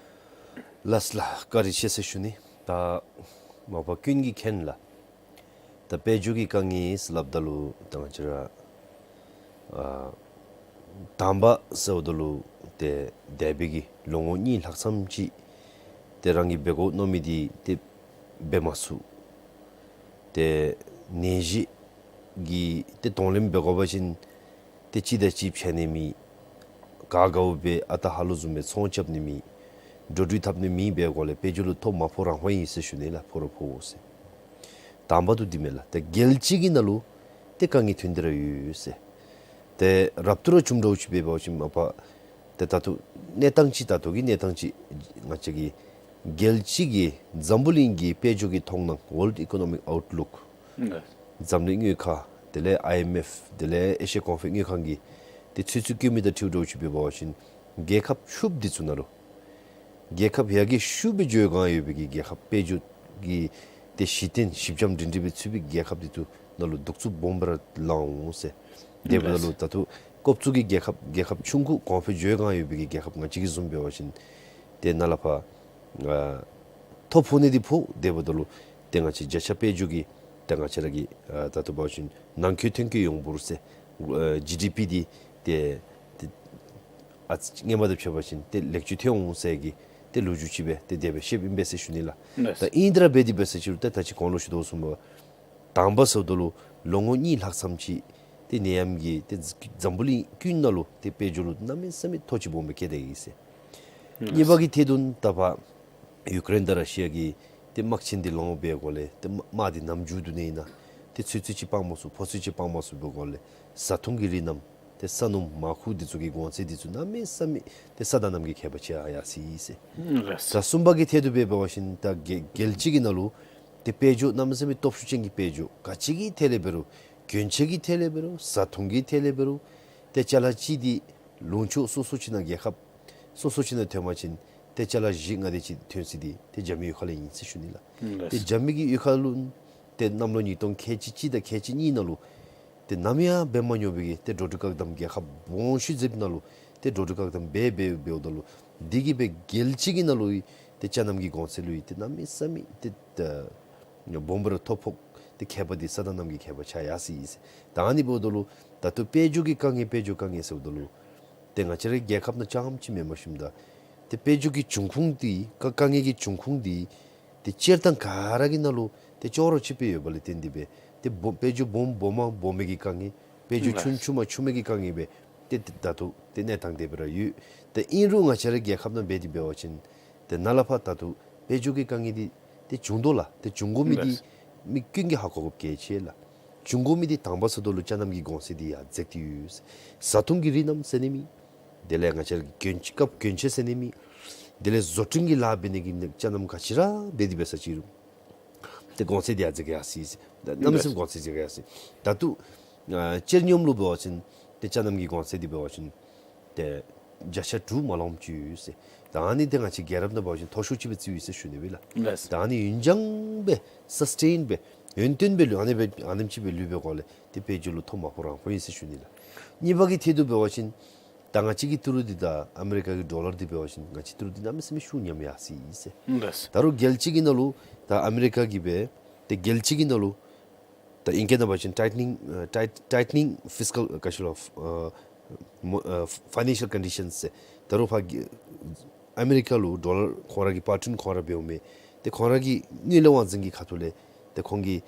ལགས་ལགས། བཀའ་དྲིན་ཆེ་ཟེར་ཞུ་ནི། ད་མ་པ་ཀུན་གྱིས་མཁྱེན་ལགས། ད་དཔལ་འབྱོར་གྱི་དཀའ་ངལ་ཟེར་སླབ་ད་ལུ་ད་ང་བཅས་ར་ཨ་དང་པ་ཟེརཝ་ད་ལུ་ཏེ་འདས་པའི་གི་ལོ་ངོ་གཉིས་ལྷག་ཙམ་ཅིག་ཏེ་རང་གིས་འབད་དགོ་མནོ་མི་འདི་ཏེ་འབད་མ་ཚུགས། ཏེ་ནད་གཞི་གི་ཏེ་གདོང་ལེན་འབད་དགོ་པ་ཅིན་ཏེ་གཅིག་དང་གཅིག་འཕྱད་ནི་མེད། ག་དགའཝ་སྦེ་ཨ་རྟག་ཧ་ལུགས་བཟུམ་སྦེ་ཚོང་རྐྱབ་ནི་མེད། འགྲོ་འགྲུལ་འཐབ་ནི་མེདཔ་འབད་སྒོ་ལས་དཔལ་འབྱོར་ལུ་ཐོ་མ་ཕོག་རང་ཧོ་ཨིན་ཟེར་ཞུ་ནི་ལགས། ཕོག་རུང་ཕོག་འོང་ཟེར། དང་པ་འདི་འདི་མས་ལགས། ཏེ་རྒྱལ་སྤྱི་གི་ནང་ལུ་ཏེ་དཀའ་ངལ་ཐོན་ཏེ་ར་ཡོད་ཟེར། ཏེ་རབ་ཏུ་ར་བྱུང་འདྲཝ་ཅིག་འབད་བ་ཅིན་མ་པ་ཏེ་ད་ལྟོ་གནས་སྟངས་ཅིག་ད་ལྟོ་གི་གནས་སྟངས་ཅིག་ང་བཅས་ཀྱི་རྒྱལ་སྤྱི་གི་འཛམ་བུ་གླིང་གི་དཔལ་འབྱོར་གྱི་མཐོང་སྣང་World Economic Outlook འཛམ་གླིང་དངུལ་ཁང་དེ་ལས་ཨའི་ཨེམ་ཨེཕ་དེ་ལས་ཨེ་ཤི་ཡ་གོང་འཕེལ་དངུལ་ཁང་གི་ ཏེ་ཚུད་ཚུད་བཀོད་མི་དང་འཁྲིལཝ་འདྲཝ་ཅིག་འབད་བ་ཅིན་རྒྱལ་ཁབ་ཕྱུགཔོ་འདི་ཚུ་ནང་ལུ་རྒྱལ་ཁབ་ཡར་རྒྱས་ཤུགས་སྦེ་འགྱོ་བའི་སྒང་ཡོད་པའི་གི་རྒྱལ་ཁབ་དཔལ་འབྱོར་གྱི་ཏེ་གཞི་རྟེན་གཞི་འགྱམ་སྒྲིང་སྒྲི་སྦེ་ཚུད་པའི་རྒྱལ་ཁབ་འདི་ཚུ་ནང་ལུ་གདུག་རྩུབ་སྦོམ་སྦེ་ར་ལང་འོང་ཟེར། དེ་འབདཝ་ད་ལུ་ད་ལྟོ་ཀོབ་ཚུ་གི་རྒྱལ་ཁབ་རྒྱལ་ཁབ་ཆུང་ཀུ་གོང་འཕེལ་འགྱོ་བའི་སྒང་ཡོད་པའི་གི་རྒྱལ་ཁབ་ང་བཅས་ཀྱིས་བཟུམ་འབད་བ་ཅིན་ཏེ་ནཱ་ལས་ཕར་ཨ་ཐོ་ཕོག་ནི་འདི་ཕོག། དེ་འབདཝ་ད་ལུ་ཏེ་ང་བཅས་བརྒྱ་ཆ་དཔལ་འབྱོར་གྱི་ཏེ་ང་བཅས་ར་གི་ཨ་ད་ལྟོ་འབད་བ་ཅིན་ནང་འཁོད་ཐོན་སྐྱེད་ཡོངས་འབོར་ཟེར་ཨ་ཇི་ཌི་པི་འདི་ཏེ་ཏེ་ཨ་ཙི་སྔོན་མ་དང་ཕྱད་པ་ཅིན་ཏེ་ལེགས་བཅོས་ཐོན་འོང་ཟེར་གྱི་ཏེ་ལོ་རྒྱུས་ཅིག་སྦེ་ཏེ་དེ་སྦེ་བཤདཔ་ཨིན་པས་ཟེར་ཞུ་ནི་ལགས། ལགས། ད་ཨིན་དེ་ར་འབད་དེ་འབད་ཟེར་ཅི་རུང་ཏེ་ད་ཅི་གོང་ལུ་ཞུ་དོ་བཟུམ་སྦེ་དང་པ་ཟེརཝ་ད་ལུ་ལོ་ངོ་གཉིས་ལྷག་ཙམ་ཅིག་ཏེ་ནད་ཡམས་ཀྱིས་ཏེ་འཛམ་བུ་གླིང་ཀུན་ནང་ལུ་ཏེ་དཔལ་འབྱོར་ལུ་གནམ་མེད་ས་མེད་ཐོག་ཅིག་སྦོམ་སྦེ་བཀལ་ཏེ་ཡོད་ཟེར། གཉིས་པ་གི་ཐད་དུ་ད་ཕར་ཡུ་ཀེ་རེན་དང་ར་ཤི་ཡ་གི་ཏེ་དམག་ཆེན་འདི་ལོང་འབད་སྒང་ལས་ཏེ་དམག་དམག་འདི་ནམ་མཇུག་བསྡུ་ནི་ཨིན་ན་ཏེ་ཚུད་ཚུད་ཅིག་སྤང་མ་ཚུགས་ཕོ་ཚུད་ཅིག་སྤང་མ་ཚུགས་པའི་སྒང་ལས་བཟའ་འཐུང་གི་རིགས་རྣམས་ཏེ་ས་སྣུམ་མར་ཁུ་འདི་ཚུ་གི་གོང་ཚད་འདི་ཚུ་གནམ་མེད་ས་མེད་ཏེ་ས་དང་གནམ་གྱི་ཁྱད་པར་ཆེ་ཡར་སོ་ཡི་ཟེར། ད་གསུམ་པ་གི་ཐད་དུ་འབད་འབད་བ་ཅིན་ད་རྒྱལ་རྒྱལ་སྤྱི་གི་ནང་ལུ་ཏེ་དཔལ་འབྱོར་གནམ་མེད་ས་མེད་སྟོབས་ཤུགས་ཅན་གྱི་དཔལ་འབྱོར་ག་ཅི་གི་ཐད་ལས་འབད་རུང་གྱོན་ཆས་ཀྱི་ཐད་ལས་འབད་རུང་བཟའ་འཐུང་གི་ཐད་ལས་འབད་རུང་ཏེ་ཅ་ལ་གཅིག་འདི་ལུང་ཕྱོགས་སོ་སོ་ཅིག་ནང་རྒྱལ་ཁབ་སོ་སོ་ཅིག་ནང་ཐོན་པ་ཅིན་ཏེ་ཅ་ལ་བཞི་ལྔ་དེ་ཅིག་ཐོན་ས་འདི་ཏེ་རྒྱ་མི་གཡུས་ཁ་ལས་ཨིན་ཟེར་ཞུ་ནི་ལགས། ཏེ་རྒྱ་མི་གི་གཡུས་ཁ་ལུ་ཏེ་གནམ་ལོ་ཉིས་སྟོང་ཁལ་གཅིག་གཅིག་དང་ཁལ་གཅིག་གཉིས་ནང་ལུ་ཏེ་ནམ་ཡང་འབད་མ་མྱོང་བའི་གི་ཏེ་འགྲོ་འགྲུལ་བཀག་དམ་རྒྱལ་ཁབ་སྦོམ་ཤོས་ཅིག་ནང་ལུ་ཏེ་འགྲོ་འགྲུལ་བཀག་དམ་འབད་འབད་འབདཝ་ད་ལུ་འདི་གིས་སྦེ་རྒྱལ་སྤྱི་གི་ནང་ལུ་ཏེ་ཅ་ལ་གི་གོང་ཚད་ལུ་ཏེ་གནམ་མེད་ས་མེད་ཏེ་ཏེ་སྦོམ་སྦེ་ར་ཐོ་ཕོག་ཏེ་ཁྱད་པར་འདི་ས་དང་གནམ་གྱི་ཁྱད་པར་ཆེ་ཡར་སོ་ཡི་ཟེར། ད་ཨ་ནི་འབདཝ་ད་ལུ་ད་ལྟོ་དཔལ་འབྱོར་གྱི་དཀའ་ངལ་དཔལ་འབྱོར་དཀའ་ངལ་ཟེརཝ་ད་ལུ་ཏེ་ང་བཅས་རའི་རྒྱལ་ཁབ་ནང་རྐྱངམ་ཅིག་མེན་པར་ཞིནམ་ད་ཏེ་དཔལ་འབྱོར་གྱི་འབྱུང་ཁུངས་འདི་དཀའ་དཀའ་ངལ་གྱི་འབྱུང་ཁུངས་འདི་ཏེ་སྤྱིར་བཏང་ག་ར་གི་ནང་ལུ་ཏེ་ཅོག་ར་གཅིག་སྦེ་ཡོད་པ་ལས་བརྟེན་ཏེ་སྦེ་ཏེ་སྦོམ་དཔལ་འབྱོར་སྦོམ་སྦོམ་མ་སྦོམ་མའི་གི་དཀའ་ངལ་དཔལ་འབྱོར་ཆུང་ཆུང་མ་ཆུང་མའི་གི་དཀའ་ངལ་སྦེ་ཏེ་ད་ལྟོ་ཏེ་གནས་སྟངས་དེ་སྦེ་ར་ཡོད། ཏེ་ཨིན་རུང་ང་བཅས་རའི་རྒྱལ་ཁབ་ནང་འབད་དེ་འབད་བ་ཅིན་ཏེ་ནཱ་ལས་ཕར་ད་ལྟོ་དཔལ་འབྱོར་གྱི་དཀའ་ངལ་འདི་ཏེ་བྱུང་དོ་ལགས། ཏེ་བྱུང་དགོ་མི་འདི་མི་ཀུན་གྱིས་ཧ་གོ་དགོཔ་གལ་ཆེ་ལགས། བྱུང་དགོ་མི་འདི་དང་པ་ཟེརཝ་ད་ལུ་ཅ་ལ་གི་གོང་ཚད་འདི་ཡར་འཛེགས་ཏེ་ཡོད། བཟའ་འཐུང་གི་རིགས་རྣམས་ཟེར་ནི་མེད། དེ་ལས་ང་བཅས་ར་གྱོན་ཆས་སྐབས་གྱོན་ཆས་ཟེར་ནི་མེད། དེ་ལས་བཟོ་སྐྲུན་གྱི་ལཱ་འབད་ནི་གི་ཅ་ལ་ག་ཅི་ར་འབད་དེ་འབད་ས་ཅིག་རུང་ཏེ་གོང་ཚད་འདི་ཡར་འཛེགས་ཡར་སོ་ཡི་ཟེར། ད་གནམ་མེད་ས་མེད་གོང་ཚད་འཛེགས་ཡར་སོ་ཡི། ད་ལྟོ་ཨ་སྤྱིར་སྙོམས་ལུ་འབད་བ་ཅིན་ཏེ་ཅ་ལ་གི་གོང་ཚད་འདི་འབད་བ་ཅིན་ཏེ་བརྒྱ་ཆ་དྲུག་མ་ལོངམ་ཅིག་ཡོད་ཟེར། ད་ཨ་ནི་འདི་ང་བཅས་རྒྱལ་རབས་ནང་འབད་བ་ཅིན་མཐོ་ཤོས་ཅིག་སྦེ་བརྩིཝ་ཨིན་ཟེར་ཞུ་ནི་སྦེ་ལགས། ལགས། ད་ཨ་ནི་ཡུན་འགྱངས་སྦེ་སཱསི་ཊེན་སྦེ་ཡུན་བརྟན་སྦེ་ལུས་ཨ་ནི་སྦེ་ཨ་ནེམ་ཅིག་སྦེ་ལུས་པའི་སྒང་ལས་ཏེ་དཔལ་འབྱོར་ལུ་ཐོ་མ་ཕོག་རང་ཕོགཔ་ཨིན་ཟེར་ཞུ་ནི་ལགས། གཉིས་པ་གི་ཐད་དུ་འབད་བ་ཅིན་ད་ང་བཅས་ཀྱི་ཏི་རུ་འདི་དང་ཨ་མི་རི་ཀ་གི་ཌོ་ལར་འདི་འབད་བ་ཅིན་ང་བཅས་ཏི་རུ་འདི་གནམ་མེད་ས་མེད་ཤུགས་ཉམས་ཡར་སོ་ཡི་ཟེར། ལགས། ད་རུང་རྒྱལ་སྤྱི་གི་ནང་ལུ་ད་ཨ་མི་རི་ཀ་གིས་སྦེ་ཏེ་རྒྱལ་སྤྱི་གི་ནང་ལུ་ད་ཨིང་སྐད་ནང་འབད་བ་ཅིན་ཊའི་ཊེ་ནིང་ཨ་ཊའི་ཊའི་ཊེ་ནིང་ཕིསི་ཀཱལ་ག་ཅི་ལོ་ཨ་མོ་ཨ་ཕའི་ནན་ཤཱལ་ཀོན་ཌི་ཤཱནསི་ཟེར། ད་རུང་ཕར་གི་ཨ་མི་རི་ཀ་ལུ་ཌོ་ལར་ཁོང་ར་གིས་པར་སྐྲུན་ཁོང་ར་འབདཝ་མས། ཏེ་ཁོང་ར་གི་དངུལ་ལས་དབང་འཛིན་གྱི་ཁ་ཐུག་ལས་ཏེ་ཁོང་གིས་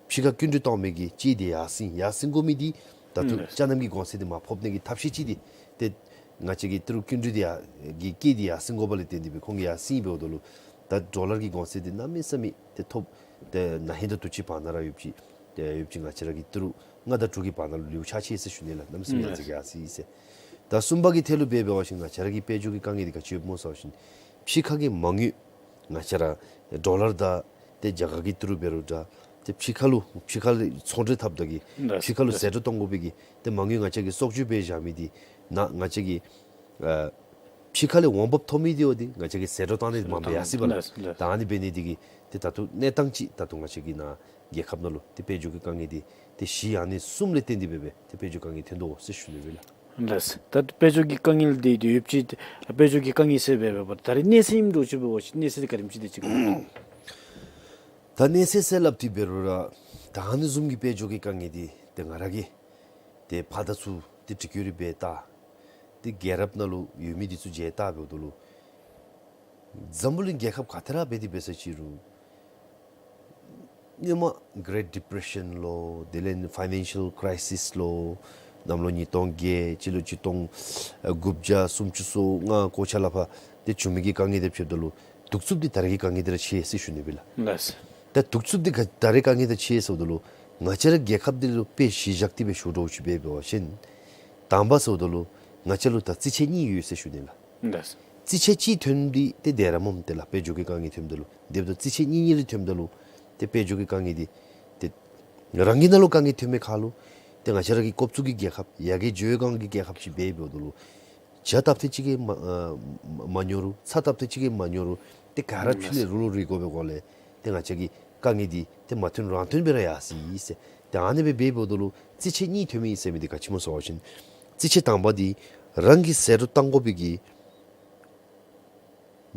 ཕྱི་ཁར་སྐྱིན་འགྲུལ་གཏང་མི་གི་སྤྱི་འདི་ཡར་སེང་ཡར་སེང་དགོ་མི་འདི་ད་ལྟོ་ཨུམ་ཅ་ལ་གི་གོང་ཚད་འདི་མར་ཕབ་ནི་གི་ཐབས་ཤེས་ཅིག་འདི་ཏེ་ང་བཅས་ཀྱི་ཏི་རུ་སྐྱིན་འགྲུལ་འདི་ཡར་གྱི་སྐྱེད་འདི་ཡར་སེང་དགོཔ་ལས་བརྟེན་ཏེ་སྦེ་ཁོང་གིས་ཡར་སེང་འབདཝ་ད་ལུ་ད་ཌོ་ལར་གྱི་གོང་ཚད་འདི་གནམ་མེད་ས་མེད་ཏེ་ཐོབ། ཏེ་ན་ཧིང་དང་དུས་ཅི་བར་ན་ར་ཡོདཔ་ཅིག་ཏེ་ཡོདཔ་ཅིག་ང་བཅས་ར་གི་ཏི་རུ་ལྔ་དང་དྲུག་གི་བར་ན་ལུ་ལེའུ་ཆགས་ཅི་ཟེར་ཞུ་ནི་ལགས། གནམ་མེད་ས་མེད་ཡར་འཛེགས་ཡར་སོ་ཡི་ཟེར། ད་གསུམ་པ་གི་ཐད་ལུ་འབད་འབད་བ་ཅིན་ང་བཅས་ར་གི་དཔལ་འབྱོར་གྱི་དཀའ་ངལ་འདི་ག་ཅི་ཡོདཔ་སྨོ་ཟེར་བ་ཅིན་ཕྱི་ཁ་གི་མ་དངུལ་ང་བཅས་ར་ཌོ་ལར་དང་ཏེ་རྒྱ་གར་གྱི་ཏི་རུ་འབད་རུང་འདྲ། ཏེ་ཕྱི་ཁ་ལུ་ཕྱི་ཁ་ལས་ཚོང་འབྲེལ་འཐབ་ད་གི་ལགས། ཕྱི་ཁ་ལུ་ལགས། ཟད་འགྲོ་གཏང་དགོ་པའི་གི་ཏེ་མ་དངུལ་ང་བཅས་ཀྱིས་བཙོག་བཅོས་འབད་བཞག་མི་འདི་ནང་ང་བཅས་ཀྱིས་ཨ་ཕྱི་ཁ་ལས་འོང་འབབ་ཐོབ་མི་འདི་འོ་འདི་ང་བཅས་ཀྱིས་ཟད་འགྲོ་གཏང་ནི་འདི་མ་འབད་ཡར་སོ་ཡི་པ་ལགས། ལགས། ལགས། ད་ཨ་ནི་འབད་ནི་འདི་གིས་ཏེ་ད་ལྟོ་གནས་སྟངས་ཅིག་ད་ལྟོ་ང་བཅས་ཀྱི་ནཱ་རྒྱལ་ཁབ་ནང་ལུ་ཏེ་དཔལ་འབྱོར་གྱི་དཀའ་ངལ་འདི་ཏེ་གཞི་ཨ་ནི་གསུམ་ལས་བརྟེན་ཏེ་སྦེ་སྦེ་ཏེ་དཔལ་འབྱོར་དཀའ་ངལ་ཐོན་དོ་ཟེར་ཞུ་ནི་སྦེ་ལགས། ལགས། ད་དཔལ་འབྱོར་གྱི་དཀའ་ངལ་འདི་ཡོདཔ་ཅིག་དཔལ་འབྱོར་གྱི་དཀའ་ངལ་ཟེར་སྦེ་འབདཝ་ད་ད་རེས་གནས་ཚུལ་ཨིནམ་འདྲཝ་ཅིག་འབད་བ་ཅིན་གནས་ཚུལ་འདི་ག་དེམ་ཅིག་དེ་ཅིག་གོ། ད་གནས་ཚུལ་ཟེར་སླབ་སྟེ་འབད་རུང་ར་ད་ཨ་ནི་བཟུམ་གྱི་དཔལ་འབྱོར་གྱི་དཀའ་ངལ་འདི་ཏེ་ང་ར་གིས་ཏེ་ཕར་དང་ཚུར་ཏེ་དྲི་བཀོད་རེ་འབད་བལྟ། ཏེ་རྒྱལ་རབས་ནང་ལུ་ཡོད་མི་འདི་ཚུ་མཇལ་བལྟ་འབདཝ་ད་ལུ་འཛམ་བུ་གླིང་རྒྱལ་ཁབ་ག་ཏེ་ར་འབད་དེ་འབད་ས་ཅིག་རུང་སྔོན་མ་གེ་རེཊ་ཌི་པི་རེ་ཤཱན་ལོ་དེ་ལས་ཕའི་ནན་ཤཱལ་ཀྲའི་སིས་ལོ་གནམ་ལོ་ཉིས་སྟོང་བརྒྱད་སྤྱི་ལོ་ཆིག་སྟོང་དགུ་བརྒྱ་སུམ་ཅུ་སོ་ལྔ་གོ་ཆ་ལས་ཕར་ཏེ་བྱུང་མི་གི་དཀའ་ངལ་དང་ཕྱདཔ་ད་ལུ་གདུག་རྩུབ་འདི་ད་རེས་ཀྱི་དཀའ་ངལ་འདི་ར་ཆེ་ཟེར་ཞུ་ནི་སྦེ་ལགས། ལགས། ད་གདུག་རྩུབ་འདི་ག་ད་རེས་དཀའ་ངལ་འདི་ཆེ་ཟེརཝ་ད་ལུ་ང་བཅས་ར་རྒྱལ་ཁབ་འདི་ལུ་དཔེ་གཞི་བཞག་སྟེ་སྦེ་ཞུ་འདྲཝ་ཅིག་འབད་འབད་བ་ཅིན་དང་པ་ཟེརཝ་ད་ལུ་ང་བཅས་ལུ་ད་རྩིས་ཆད་གཉིས་ཡོད་ཟེར་ཞུ་ནི་ལགས། ལགས། རྩིས་ཆད་གཅིག་ཐོནམ་འདི་ཏེ་དེ་ར་སྨོ་ཏེ་ལགས་དཔལ་འབྱོར་གྱི་དཀའ་ངལ་ཐོནམ་ད་ལུ། དེ་འབདཝ་ད་རྩིས་ཆད་གཉིས་གཉིས་རེ་ཐོནམ་ད་ལུ་ཏེ་དཔལ་འབྱོར་གྱི་དཀའ་ངལ་འདི་ཏེ་རང་གི་ནང་ལུ་དཀའ་ངལ་ཐོན་མི་ཁར་ལུ་ ཏེ་ང་བཅས་ར་གི་ཀོབ་ཙུ་གི་རྒྱལ་ཁབ་ཡ་གི་ཇོ་ཡོས་སྒང་གི་རྒྱལ་ཁབ་ཅིག་འབད་འབདཝ་ད་ལུ་ཇ་བཏབ་སྟེ་ཅིག་གིས་མ་ཨ་མ་ཉོ་རུང་ཚྭ་བཏབ་སྟེ་ཅིག་གིས་མ་ཉོ་རུང་ཏེ་ག་ར་ཕྱི་ལས་རུག་རུག་རེག་དགོ་པའི་སྒོ་ལས་ཏེ་ང་བཅས་ཀྱི་དཀའ་ངལ་འདི་ཏེ་མ་ཐོན་རང་ཐོན་སྦེ་ར་ཡར་སོ་ཡི་ཟེར། ཏེ་ཨ་ནི་སྦེ་འབད་འབདཝ་ད་ལུ་རྩིས་ཆད་གཉིས་ཐོན་མི་ཨིན་ཟེར་མི་འདི་ག་ཅི་སྨོ་ཟེར་བ་ཅིན་རྩིས་ཆད་དང་པ་འདི་རང་གིས་ཟད་འགྲོ་བཏང་དགོ་པའི་གི་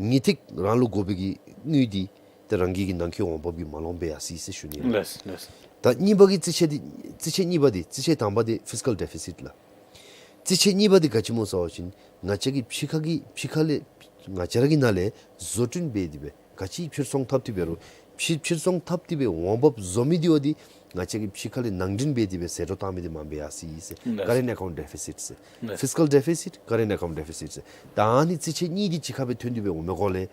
ངེས་ཏིག་རང་ལུ་དགོ་པའི་གི་དངུལ་འདི་ཏེ་རང་གི་གི་ནང་འཁོད་འོང་འབབ་ཀྱི་མ་ལོངས་སྦེ་ཡར་སོ་ཡི་ཟེར་ཞུ་ནི་ལགས། ལགས་ལགས། ད་གཉིས་པ་གི་རྩིས་ཆད་འདི་རྩིས་ཆད་གཉིས་པ་འདི་རྩིས་ཆད་དང་པ་འདི་ཕིས་ཀཱལ་ཌེ་ཕི་སིཊ་ལགས། རྩིས་ཆད་གཉིས་པ་འདི་ག་ཅི་སྨོ་ཟེར་བ་ཅིན་ང་བཅས་ཀྱི་ཕྱི་ཁ་གི་ཕྱི་ཁ་ལས་ང་བཅས་ར་གི་ནང་ལས་བཟོ་སྐྲུན་འབད་དེ་སྦེ་ག་ཅི་ཕྱིར་ཚོང་འཐབ་སྟེ་འབད་རུང་ཕྱི་ཕྱིར་ཚོང་འཐབ་སྟེ་སྦེ་འོང་འབབ་བཟོ་མི་འདི་བ་འདི་ང་བཅས་ཀྱི་ཕྱི་ཁ་ལས་ནང་འདྲེན་འབད་དེ་སྦེ་ཟད་འགྲོ་བཏང་མི་འདི་མངམ་སྦེ་ཡར་སོ་ཡི་ཟེར། ལགས། ཀ་རེནཊ་ཨེ་ཀའུནཊ་ཌེ་ཕི་སིཊ་ཟེར། ལགས། ཕིས་ཀཱལ་ཌེ་ཕི་སིཊ་ཀ་རེནཊ་ཨེ་ཀའུནཊ་ཌེ་ཕི་སིཊ་ཟེར། ད་ཨ་ནི་རྩིས་ཆད་གཉིས་འདི་གཅིག་ཁར་སྦེ་ཐོན་ཏེ་སྦེ་འོང་མི་སྒོ་ལས་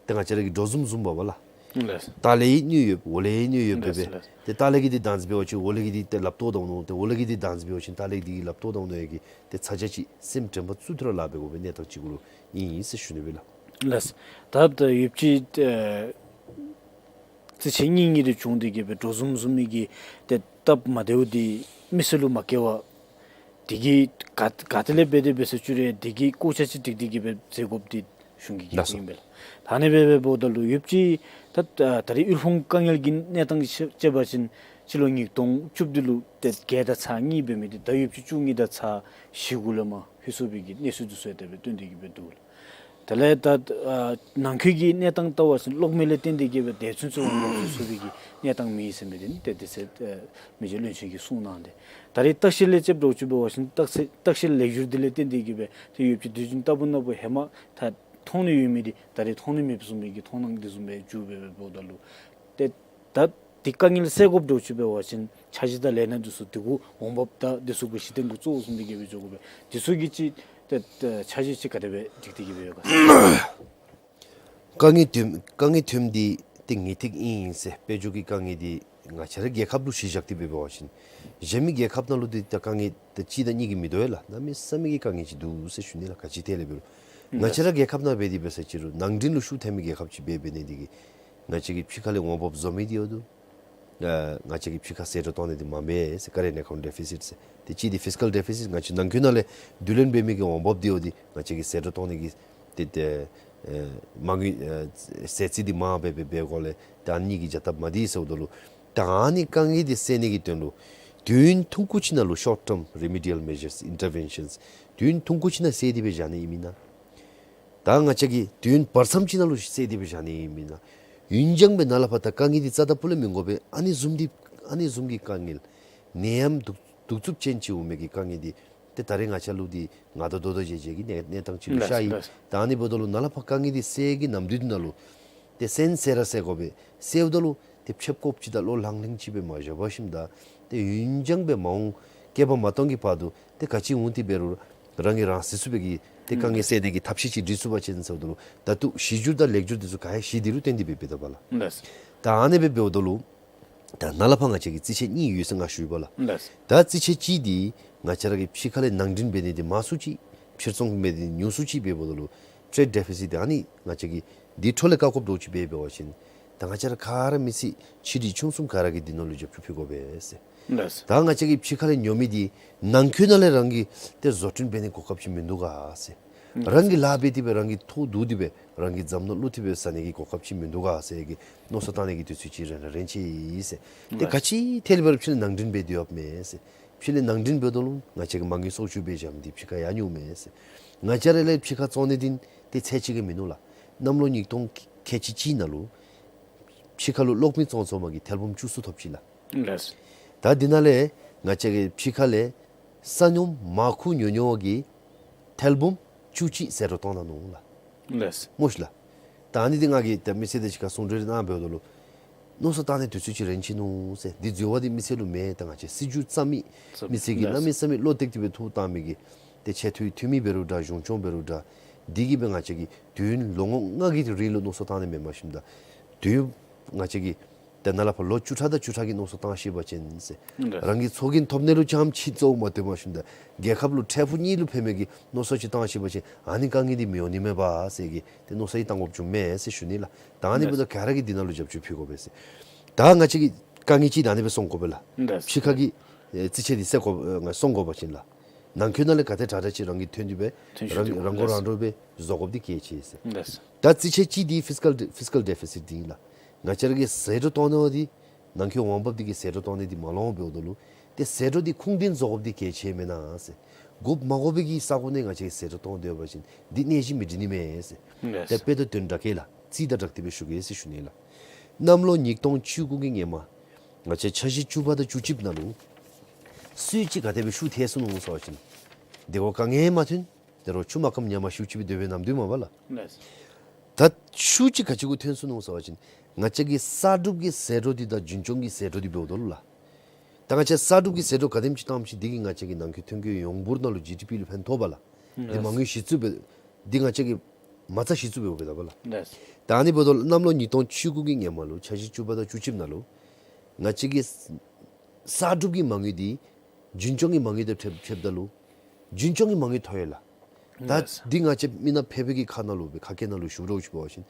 ཏེ་ང་བཅས་ར་གི་འགྲོ་བཟུམ་བཟུམ་འབདཝ་ལགས། ལགས། ལྟག་ལས་ཡང་གནོད་ཡོདཔ་འོག་ལས་ཡང་གནོད་ཡོདཔ་སྦེ་སྦེ། ལགས་ལགས། ཏེ་ལྟག་ལས་ཀྱི་འདི་བདག་འཛིན་འབད་བ་ཅིན་འོག་ལས་ཀྱི་འདི་ཏེ་ལགཔ་བཏོག་བཏང་ནུག། ཏེ་འོག་ལས་ཀྱི་འདི་བདག་འཛིན་འབད་བ་ཅིན་ལྟག་ལས་ཀྱི་འདི་ལགཔ་བཏོག་བཏང་ནུག་ཡ་གི་ཏེ་ཚ་གྱང་ཅིག་སེམས་དྲན་པ་ཚུ་ཏེ་ར་ལཱ་འབད་དགོ་པའི་གནས་སྟངས་ཅིག་གུ་ལུ་ཨིན་ཨིན་ཟེར་ཞུ་ནི་སྦེ་ལགས། ལགས། ད་ད་ཡོདཔ་ཅིག་ཨེ་རྩིས་ཆད་གཉིས་གཉིས་རེ་བྱུང་སྟེ་གི་སྦེ་འགྲོ་བཟུམ་བཟུམ་མི་གི་ཏེ་སྟབས་མ་བདེཝ་འདི་མི་སེར་ལུ་མ་སྐྱེལ་བར་དེ་གིས་ག་ག་ཏེ་ལས་འབད་དེ་འབད་ཟེར་ཅི་རུང་དེ་གིས་བཀོག་ཆ་ཅིག་སྒྲིག་སྟེ་གི་སྦེ་མཛད་དགོཔ་འདི་གཞུང་གི་ལགས་སོ། ཁེ་ཕན་ཨིན་པས་ལགས། ད་ཨ་ནི་སྦེ་འབདཝ་ད་ལུ་ཡོདཔ་ཅིག་ད་ད་རེས་དབུལ་ཕོངས་དཀའ་ངལ་གྱི་གནས་སྟངས་ཅིག་བྱས་པ་ཅིན་སྤྱི་ལོ་ཉིས་སྟོང་བཅུ་བདུན་ལུ་ཏེ་བརྒྱད་དང་ཚག་གཉིས་འབད་མི་འདི་ད་ཡོདཔ་ཅིག་བཅུ་གཉིས་དང་ཚག་བཞི་གུ་ལས་མར་ལྷོད་སོང་བའི་གི་གནས་ཚུལ་འདི་ཚུ་ཡང་དེ་སྦེ་སྟོན་ཏེ་གི་སྦེ་འདུག་ལགས། དེ་ལས་ད་ཨ་ནང་འཁོད་ཀྱི་གནས་སྟངས་ལྟ་བ་ཅིན་གློག་མེ་ལས་བརྟེན་ཏེ་གི་སྦེ་དེ་ཚུན་ཚོད་འོང་འབབ་ཚུ་ཚུགས་པའི་གི་གནས་སྟངས་མེད་ཟེར་མི་འདི་ནི་ཏེ་དེ་ཚེ་ཨ་མི་རྗེ་བློན་ཆེན་གྱིས་གསུངས་གནང་སྟེ། ད་རེས་ལྟ་བཤལ་ལས་ཅིག་འདྲཝ་ཅིག་འབད་བ་ཅིན་ལྟ་བཤལ་ལྟ་བཤལ་ལེགས་སྒྱུར་འདི་ལས་བརྟེན་ཏེ་གི་སྦེ་ཏེ་ཡོདཔ་ཅིག་དུས་རྒྱུན་ལྟ་བུ་ནང་འབད་ཧེ་མ་ད་མཐོང་ནི་ཡོད་མི་འདི་ད་རེས་མཐོང་ནི་མེདཔ་བཟུམ་མའི་གི་མཐོང་སྣང་འདི་བཟུམ་སྦེ་འགྱུར་སྦེ་འབདཝ་ད་ལུ་ཏེ་ད་འདི་དཀའ་ངལ་སེལ་དགོཔ་འདྲཝ་ཅིག་འབད་བ་ཅིན་འཆར་གཞི་དང་ལས་སྣ་འདི་ཚུ་འདི་གུ་འོང་འབབ་དང་འདི་ཚུ་གི་གཞི་རྟེན་གུ་གཙོ་བོ་བཟུང་སྟེ་གི་སྦེ་འགྱོ་དགོ་པས། འདི་ཚུ་གི་ཅིག་ཏེ་ཏེ་འཆར་གཞི་ཅིག་ག་དེ་སྦེ་སྒྲིག་སྟེ་གི་སྦེ་ཡོད་ག། དཀའ་ངལ་ཐོན་དཀའ་ངལ་ཐོནམ་འདི་ཏེ་ངེས་ཏིག་ཨིན་ཟེར། དཔལ་འབྱོར་གྱི་དཀའ་ངལ་འདི་ང་བཅས་ར་རྒྱལ་ཁབ་ལུ་གཞི་བཞག་སྟེ་སྦེ་འབད་བ་ཅིན་གཞན་མི་རྒྱལ་ཁབ་ནང་ལུ་འདི་ད་དཀའ་ངལ་ད་གཅིག་དང་གཉིས་ཀྱིས་མི་དོ་བས་ལགས། གནམ་མེད་ས་མེད་ཀྱི་དཀའ་ངལ་ཅིག་འདུག་ཟེར་ཞུ་ནི་ལགས། ག་ཅི་ཐད་ལས་འབད་རུང་ང་བཅས་ར་རྒྱལ་ཁབ་ནང་འབད་དེ་འབད་ས་ཅི་རུང་ནང་འདྲེན་ལུ་ཤུགས་ཐལ་མི་རྒྱལ་ཁབ་ཅིག་འབད་འབད་ནི་འདི་གིས་ང་བཅས་ཀྱི་ཕྱི་ཁ་ལས་འོང་འབབ་བཟོ་མི་འདི་ཡོད་དོ། ཨ་ང་བཅས་ཀྱི་ཕྱི་ཁར་ཟད་འགྲོ་གཏོང་ནི་འདི་མངམ་སྦེ་ཟེར་ཀ་རེནཊ་ཨེ་ཀའུནཊ་ཌེ་ཕི་སིཊ་ཟེར། ཏེ་གཅིག་འདི་ཕིས་ཀཱལ་ཌེ་ཕི་སིཊ་ང་བཅས་ནང་འཁོད་ནང་ལས་བསྡུ་ལེན་འབད་མི་གི་འོང་འབབ་འདི་ཡོད་འདི་ང་བཅས་ཀྱིས་ཟད་འགྲོ་གཏོང་ནི་གི་ཏེ་ཏེ་ཨེ་མ་དངུལ་ཨེ་ཟད་རྩིས་འདི་མངམ་སྦེ་འབད་འབད་སྒོ་ལས་ད་ཨ་ནི་གི་བྱ་སྟབས་མ་བདེ་ཟེརཝ་ད་ལུ་ད་ཨ་ནི་དཀའ་ངལ་འདི་སེལ་ནི་གི་དོན་ལུ་དུས་ཡུན་ཐུང་ཀུ་ཅིག་ནང་ལུ་ཤོརཊ་ཊརམ་རི་མི་ཌི་ཡཱལ་མེ་ཇརས་ཨིན་ཊར་བེན་ཤཱནསི་དུས་ཡུན་ཐུང་ཀུ་ཅིག་ནང་སེལ་ཏེ་སྦེ་བཞག་ནི་ཨིན་མེན་ན། ད་ང་བཅས་ཀྱིས་དུས་ཡུན་བར་མཚམས་ཅིག་ནང་ལུ་སེལ་ཏེ་སྦེ་བཞག་ནི་ཨིན་མེན་ན། ཡུན་འགྱངས་སྦེ་ནཱ་ལས་ཕར་ད་དཀའ་ངལ་འདི་རྩ་དང་སྤུ་ལས་མི་དགོ་པས། ཨ་ནི་བཟུམ་འདི་ཨ་ནི་བཟུམ་གྱི་དཀའ་ངལ་ནད་ཡམས་གདུག་གདུག་རྩུབ་ཅན་ཅིག་འོང་མི་གི་དཀའ་ངལ་འདི་ཏེ་ད་རེས་ང་བཅས་ལུ་འདི་ང་དང་དོ་དོ་བྱེད་བྱེད་ཀྱི་གནས་གནས་སྟངས་ཅིག་ལུ་ཤར་ཡི། ལགས་ལགས། ད་ཨ་ནི་འབདཝ་ད་ལུ་ནཱ་ལས་ཕར་དཀའ་ངལ་འདི་སེལ་གྱི་ནམ་དུས་འདི་ནང་ལུ་ཏེ་སེལ་སེལ་ར་སེལ་དགོ་པས། སེལཝ་ད་ལུ་ཏེ་ཕྱདཔ་ཀོཔ་ཅིག་དང་ལོ་ལྷང་ལྷིང་ཅིག་སྦེ་མ་བཞག་པར་ཞིནམ་ད་ཏེ་ཡུན་འགྱངས་སྦེ་མ་འོངས་བསྐལ་པ་མ་སྟོང་གི་བར་དུ་ཏེ་ག་ཅི་འོང་སྟེ་འབད་རུང་རང་གིས་རང་སེལ་ཚུགས་པའི་གི་ཏེ་དཀའ་ངལ་སེལ་ནི་གི་ཐབས་ཤེས་ཅིག་སྒྲིག་ཚུགས་པ་ཅིན་ཟེརཝ་ད་ལུ་ད་ལྟོ་གཞི་འགྱུར་དང་ལེགས་འགྱུར་འདི་ཚུ་ག་ཡང་གཞི་འདི་ལུ་བརྟེན་ཏེ་སྦེ་འབད་དོ་བ་ལགས། ལགས། ད་ཨ་ནི་སྦེ་འབདཝ་ད་ལུ་ད་ནཱ་ལས་ཕར་ང་བཅས་ཀྱིས་རྩིས་ཆད་གཉིས་ཡོད་ཟེར་ང་ཞུ་ཡི་བ་ལགས། ལགས། ད་རྩིས་ཆད་གཅིག་འདི་ང་བཅས་ར་གི་ཕྱི་ཁ་ལས་ནང་འདྲེན་འབད་ནི་འདི་མང་སུ་ཅིག་ཕྱིར་ཚོང་འབད་ནི་ཉུང་སུ་ཅིག་འབདཝ་ད་ལུ་ཊེཌ་ཌེ་ཕི་སིཊ་འདི་ཨ་ནི་ང་བཅས་ཀྱིས་འདི་འཕྲོ་ལས་བཀག་དགོཔ་འདྲཝ་ཅིག་འབད་འབད་བ་ཅིན་ད་ང་བཅས་ར་ག་ར་མི་སེར་ཆེ་འབྲིང་ཆུང་གསུམ་ག་ར་གིས་འདི་ནང་ལུ་རྒྱབ་སྐྱོར་ཕུལ་དགོ་པས་ཟེར། ལགས། ད་ང་བཅས་ཀྱིས་ཕྱི་ཁ་ལས་ཉོ་མི་འདི་ནང་འཁོད་ནང་ལས་རང་གིས་ཏེ་བཟོ་སྐྲུན་འབད་ནི་གོ་སྐབས་ཅིག་མིན་འདུག་ག་ཟེར། རང་གིས་ལཱ་འབད་དེ་སྦེ་རང་གིས་ཐོག་བསྡུ་སྟེ་སྦེ་རང་གིས་འཛམ་གླིང་བླུག་སྟེ་སྦེ་ཟ་ནི་གི་གོ་སྐབས་ཅིག་མིན་འདུག་ག་ཟེར་གྱི་མནོ་བསམ་བཏང་ནི་གི་དུས་ཚོད་ཅིག་རན་རན་ཅིག་ཨིན་ཟེར། ཏེ་ལགས། ག་ཅི་ཐད་ལས་འབད་རུང་ཕྱི་ལས་ནང་འདྲེན་འབད་དེ་ཡོདཔ་མས་ཟེར། ཕྱི་ལས་ནང་འདྲེན་འབདཝ་ད་ལུ་ང་བཅས་ཀྱིས་མ་དངུལ་གསོག་འཇོག་འབད་བཞག་མི་འདི་ཕྱི་ཁར་ཡར་ཉོཝ་མས་ཟེར། ང་བཅས་ར་ལས་ཕྱི་ཁར་བཙོང་ནི་འདི་ཏེ་ཚད་ཅིག་གིས་མིན་ནུག་ལགས། གནམ་ལོ་ཉིས་སྟོང་ཁལ་གཅིག་གཅིག་ནང་ལུ་ཕྱི་ཁ་ལུ་གློག་མེ་བཙོང་བཙོང་མ་གི་ཐེར་འབུམ་བཅུ་གསུམ་ཐོབ་ཅི་ལགས། ལགས། ད་འདི་ནང་ལས་ང་བཅས་ཀྱིས་ཕྱི་ཁ་ལས་ས་སྣུམ་མར་ཁུ་ཉོ་ཉོ་བ་གི་ཐེར་འབུམ་བཅུ་གཅིག་ཟད་འགྲོ་བཏང་གནང་ནུག་ལགས། ལགས། སྨོ་ཤིག་ལགས། ད་ཨ་ནི་འདི་ང་གིས་ད་མི་སེར་དང་གཅིག་ཁར་གསུང་གྲོས་གནང་འབདཝ་ད་ལུ་མནོ་བསམ་བཏང་ནི་དུས་ཚོད་ཅིག་རན་ཅི་ནུག་ཟེར། འདི་འཛོལ་བ་འདི་མི་སེར་ལུ་མེན། ད་ང་བཅས་སྲིད་བྱུས་བརྩམ་མི་མི་སེར་གྱིས་ལགས། གནམ་མེད་ས་མེད་བློ་གཏད་དེ་སྦེ་ཐུགས་བཏང་མི་གི་ཏེ་ཆེ་མཐོའི་འཐུས་མི་འབད་རུང་འདྲ་གཞུང་སྐྱོང་འབད་རུང་འདྲ་འདི་གིས་སྦེ་ང་བཅས་ཀྱིས་དུས་ཡུན་ལོ་ངོ་ལྔ་གི་རིང་ལུ་མནོ་བསམ་བཏང་ནི་མེན་པར་ཞིནམ་ད་དུས་ང་བཅས་ཀྱིས་ད་ནཱ་ལས་ཕར་ལོ་བཅུ་ཕྲག་དང་བཅུ་ཕྲག་གི་མནོ་བསམ་བཏང་ཤེས་པ་ཅིན་ཟེར། ལགས། རང་གི་ཚོགས་རྒྱན་ཐོབ་ནི་ལུ་རྐྱངམ་ཅིག་གཙོ་བོ་མ་བཏོན་པར་ཞིནམ་ད་རྒྱལ་ཁབ་ལུ་འཕྲལ་ཕུགས་གཉིས་ལུ་ཕན་མི་གི་མནོ་བསམ་ཅིག་བཏང་ཤེས་པ་ཅིན་ཨ་ནི་དཀའ་ངལ་འདི་མི་འོང་ནི་མས་པ་ཟེར་གྱི་ཏེ་མནོ་བསམ་ཅིག་བཏང་དགོཔ་བྱུངམ་མས་ཟེར་ཞུ་ནི་ལགས། ད་ཨ་ནི་ལགས། འབདཝ་ད་ག་ར་གིས་འདི་ནང་ལུ་རྒྱབ་སྐྱོར་ཕུལ་དགོ་པས་ཟེར། ད་ང་བཅས་ཀྱི་དཀའ་ངལ་ཅིག་ད་ཨ་ནི་སྦེ་སོང་དགོ་པས་ལགས། ལགས། ཕྱི་ཁ་གི་ ཨེ་རྩིས་ཆད་འདི་སེལ་དགོ་ཨེ་ང་སོང་དགོ་པ་ཅིན་ལགས། ནང་འཁོད་ནང་ལས་ག་དེ་དྲག་དྲག་ཅིག་རང་གིས་ཐོན་ཏེ་སྦེ་ཐོན་ཤུགས་རང་འདུག་རང་མགོ་ལགས། རང་འདྲོངས་སྦེ་བཟོ་དགོཔ་འདི་གལ་ཆེ་ཟེར། ལགས། ད་རྩིས་ཆད་གཅིག་འདི་ཕིས་ཀཱལ་ཕིས་ཀཱལ་ཌེ་ཕི་སིཊ་འདི་ལགས། ང་བཅས་ར་གིས་ཟད་འགྲོ་གཏོང་ནི་འདི་ནང་འཁོད་འོང་འབབ་འདི་གིས་ཟད་འགྲོ་གཏོང་ནི་འདི་མ་ལོངས་འབདཝ་ད་ལུ་ཏེ་ཟད་འགྲོ་འདི་ཁུངས་ལྡན་བཟོ་དགོཔ་འདི་གལ་ཆེ་མེན་ན་ཟེར། དགོཔ་མ་དགོ་པའི་གི་ས་གོ་ནང་ང་བཅས་ཀྱིས་ཟད་འགྲོ་གཏོང་སྡོད་པ་ཅིན་འདི་ནད་གཞི་མི་འདྲེན་ནི་མས་ཟེར། ལགས། ཏེ་དཔེ་དང་དོན་འདྲ་གི་ལགས། རྩིས་དང་སྦྲགས་ཏེ་སྦེ་ཞུ་གེ་ཟེར་ཞུ་ནི་ལགས། གནམ་ལོ་ཉིས་སྟོང་བཅུ་དགུ་གི་སྔོན་མ་ང་བཅས་འཆར་གཞི་བཅུ་པ་དང་བཅུ་གཅིག་ནང་ལུ་སུ་ཅིག་ག་དེ་སྦེ་ཤུགས་ཐལ་སོ་ནུག་ཟེར་བ་ཅིན་དེ་གོ་དཀའ་ངལ་མ་ཐོན། དེ་རུང་ཆུ་མ་སྐམ་ཉ་མ་ཤིཝ་ཅིག་སྦེ་སྡོད་པའི་ནམ་དུས་མས་པ་ལགས། ལགས། ད་ཤུགས་ཅིག་ག་ཅི་གུ་ཐོན་སོ་ནུག་ཟེར་བ་ཅིན་ང་བཅས་ཀྱི་གསར་སྒྲུབ་ཀྱི་ཟད་འགྲོ་འདི་དང་རྒྱུན་སྐྱོང་གི་ཟད་འགྲོ་འདི་འབདཝ་ད་ལུ་ལགས། ད་ང་བཅས་གསར་སྒྲུབ་ཀྱི་ཟད་འགྲོ་ག་དེམ་ཅིག་བཏངམ་ཅིག་འདི་གིས་ང་བཅས་ཀྱི་ནང་འཁོད་ཐོན་སྐྱེད་ཡོངས་འབོར་ནང་ལུ་ཇི་ཌི་པི་ལུ་ཕན་ཐོགས་པ་ལགས། འདི་མ་དངུལ་གཞི་བཙུགས་འབད་འདི་ང་བཅས་ཀྱིས་མ་རྩ་གཞི་བཙུགས་འབདཝ་འབདཝ་ད་པ་ལགས། ད་ཨ་ནི་འབདཝ་ད་ལུ་གནམ་ལོ་ཉིས་སྟོང་བཅུ་དགུ་གི་སྔོན་མ་ལུ་འཆར་གཞི་བཅུ་པ་དང་བཅུ་གཅིག་ནང་ལུ་ང་བཅས་ཀྱི་གསར་སྒྲུབ་ཀྱི་མ་དངུལ་འདི་རྒྱུན་སྐྱོང་གི་མ་དངུལ་དང་ཕྱདཔ་ཕྱདཔ་ད་ལུ་རྒྱུན་སྐྱོང་གི་མ་དངུལ་མཐོ་ཡོད་ལགས། ད་ལགས། འདི་ང་བཅས་མི་སྣ་ཕལ་པའི་གི་ཁ་ནང་ལུ་སྦེ་ཁ་སྐད་ནང་ལུ་ཞུ་རོགས་ཞུ་བ་ཅིན་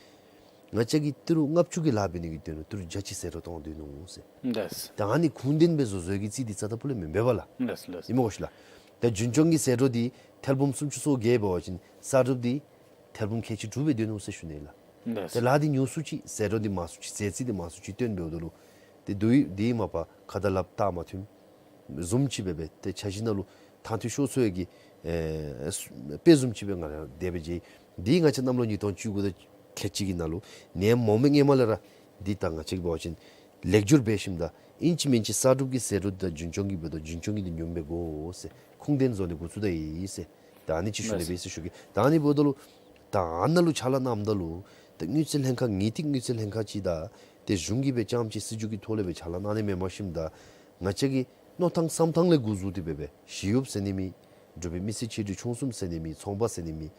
ང་བཅས་ཀྱིས་ཏི་རུ་ལྔ་བཅུ་གི་ལཱ་འབད་ནི་གི་དོན་ལུ་ཏི་རུ་བརྒྱ་ཅིག་ཟད་འགྲོ་གཏོང་སྡོད་ནུག་ཟེར། ལགས། ད་ཨ་ནི་ཁུངས་ལྡན་སྦེ་བཟོ་བཟོཝ་གི་རྩིས་འདི་རྩ་དང་པོ་ལས་མེན་པས་པ་ལགས། ལགས་ལགས། ཨིན་མས་གོ་ཤིག་ལགས། ད་རྒྱུན་སྐྱོང་གི་ཟད་འགྲོ་འདི་ཐེར་འབུམ་སུམ་ཅུ་སོ་བརྒྱད་འབད་བ་ཅིན་གསར་སྒྲུབ་འདི་ཐེར་འབུམ་ཁལ་གཅིག་དྲུག་སྦེ་སྡོད་ནུག་ཟེར་ཞུ་ནི་ལགས། ལགས། ཏེ་ལཱ་འདི་ཉུང་སུ་ཅིག་ཟད་འགྲོ་འདི་མང་སུ་ཅིག་ཟད་རྩིས་འདི་མང་སུ་ཅིག་བཏོན་འབདཝ་ད་ལུ་ཏེ་དུས་འདི་མ་པ་ཁ་དང་ལགཔ་བཏགས་མ་མཐུན། བཟུམ་ཅིག་སྦེ་སྦེ་ཏེ་འཆར་གཞི་ནང་ལུ་ཐང་ཐུང་ཤོར་སོང་ཡོད་གི་ཨེ་དཔེ་བཟུམ་ཅིག་སྦེ་ང་ར་དེ་སྦེ་མཇལ། འདི་ང་བཅས་གནམ་ལོ་ཉིས་སྟོང་བཅུ་དགུ་དང་ཁལ་གཅིག་གི་ནང་ལུ་ནད་ཡམས་མ་འོང་པའི་སྔོན་མ་ལས་ར་འདི་ད་ང་བཅས་ཀྱིས་འབད་བ་ཅིན་ལེགས་སྒྱུར་འབད་ཞིནམ་ད་ཨིན་ཅི་མིན་ཅི་གསར་སྒྲུབ་ཀྱི་ཟད་འགྲོ་དང་རྒྱུན་སྐྱོང་གི་འབདཝ་ད་རྒྱུན་སྐྱོང་གི་འདི་ཉུངམ་སྦེ་དགོ་ཟེར་ཁུངས་ལྡན་བཟོ་ནི་འགོ་བཙུགས་ད་ཡི་ཟེར། ད་ཨ་ནི་ཅིག་ཞུ་ནི་སྦེ་ཟེར་ཞུ་གེ། ད་ཨ་ནི་འབདཝ་ད་ལུ་ད་ཨ་ནཱ་ལུ་ཕྱག་ལཱ་གནངམ་ད་ལུ་ཏེ་དངུལ་རྩིས་ལྷན་ཁག་དངུལ་རྩིས་ལྷན་ཁག་ཅིག་དང་ཏེ་གཞུང་གིས་སྦེ་རྐྱངམ་ཅིག་སྲིད་བྱུས་ཀྱི་ཐོག་ལས་སྦེ་ཕྱག་ལཱ་གནང་ནི་མེནམ་ཞིནམ་ད་ང་བཅས་ཀྱི་མནོ་ཐངས་བསམ་ཐངས་ལས་འགོ་བཙུགས་ཏེ་སྦེ་སྦེ་ཞི་གཡོགཔ་ཟེར་ནི་མེད། འབྲུག་པའི་མི་སེར་ཆེ་འབྲིང་ཆུང་གསུམ་ཟེར་ནི་མེད། ཚོང་པ་ཟེར་ནི་མེད།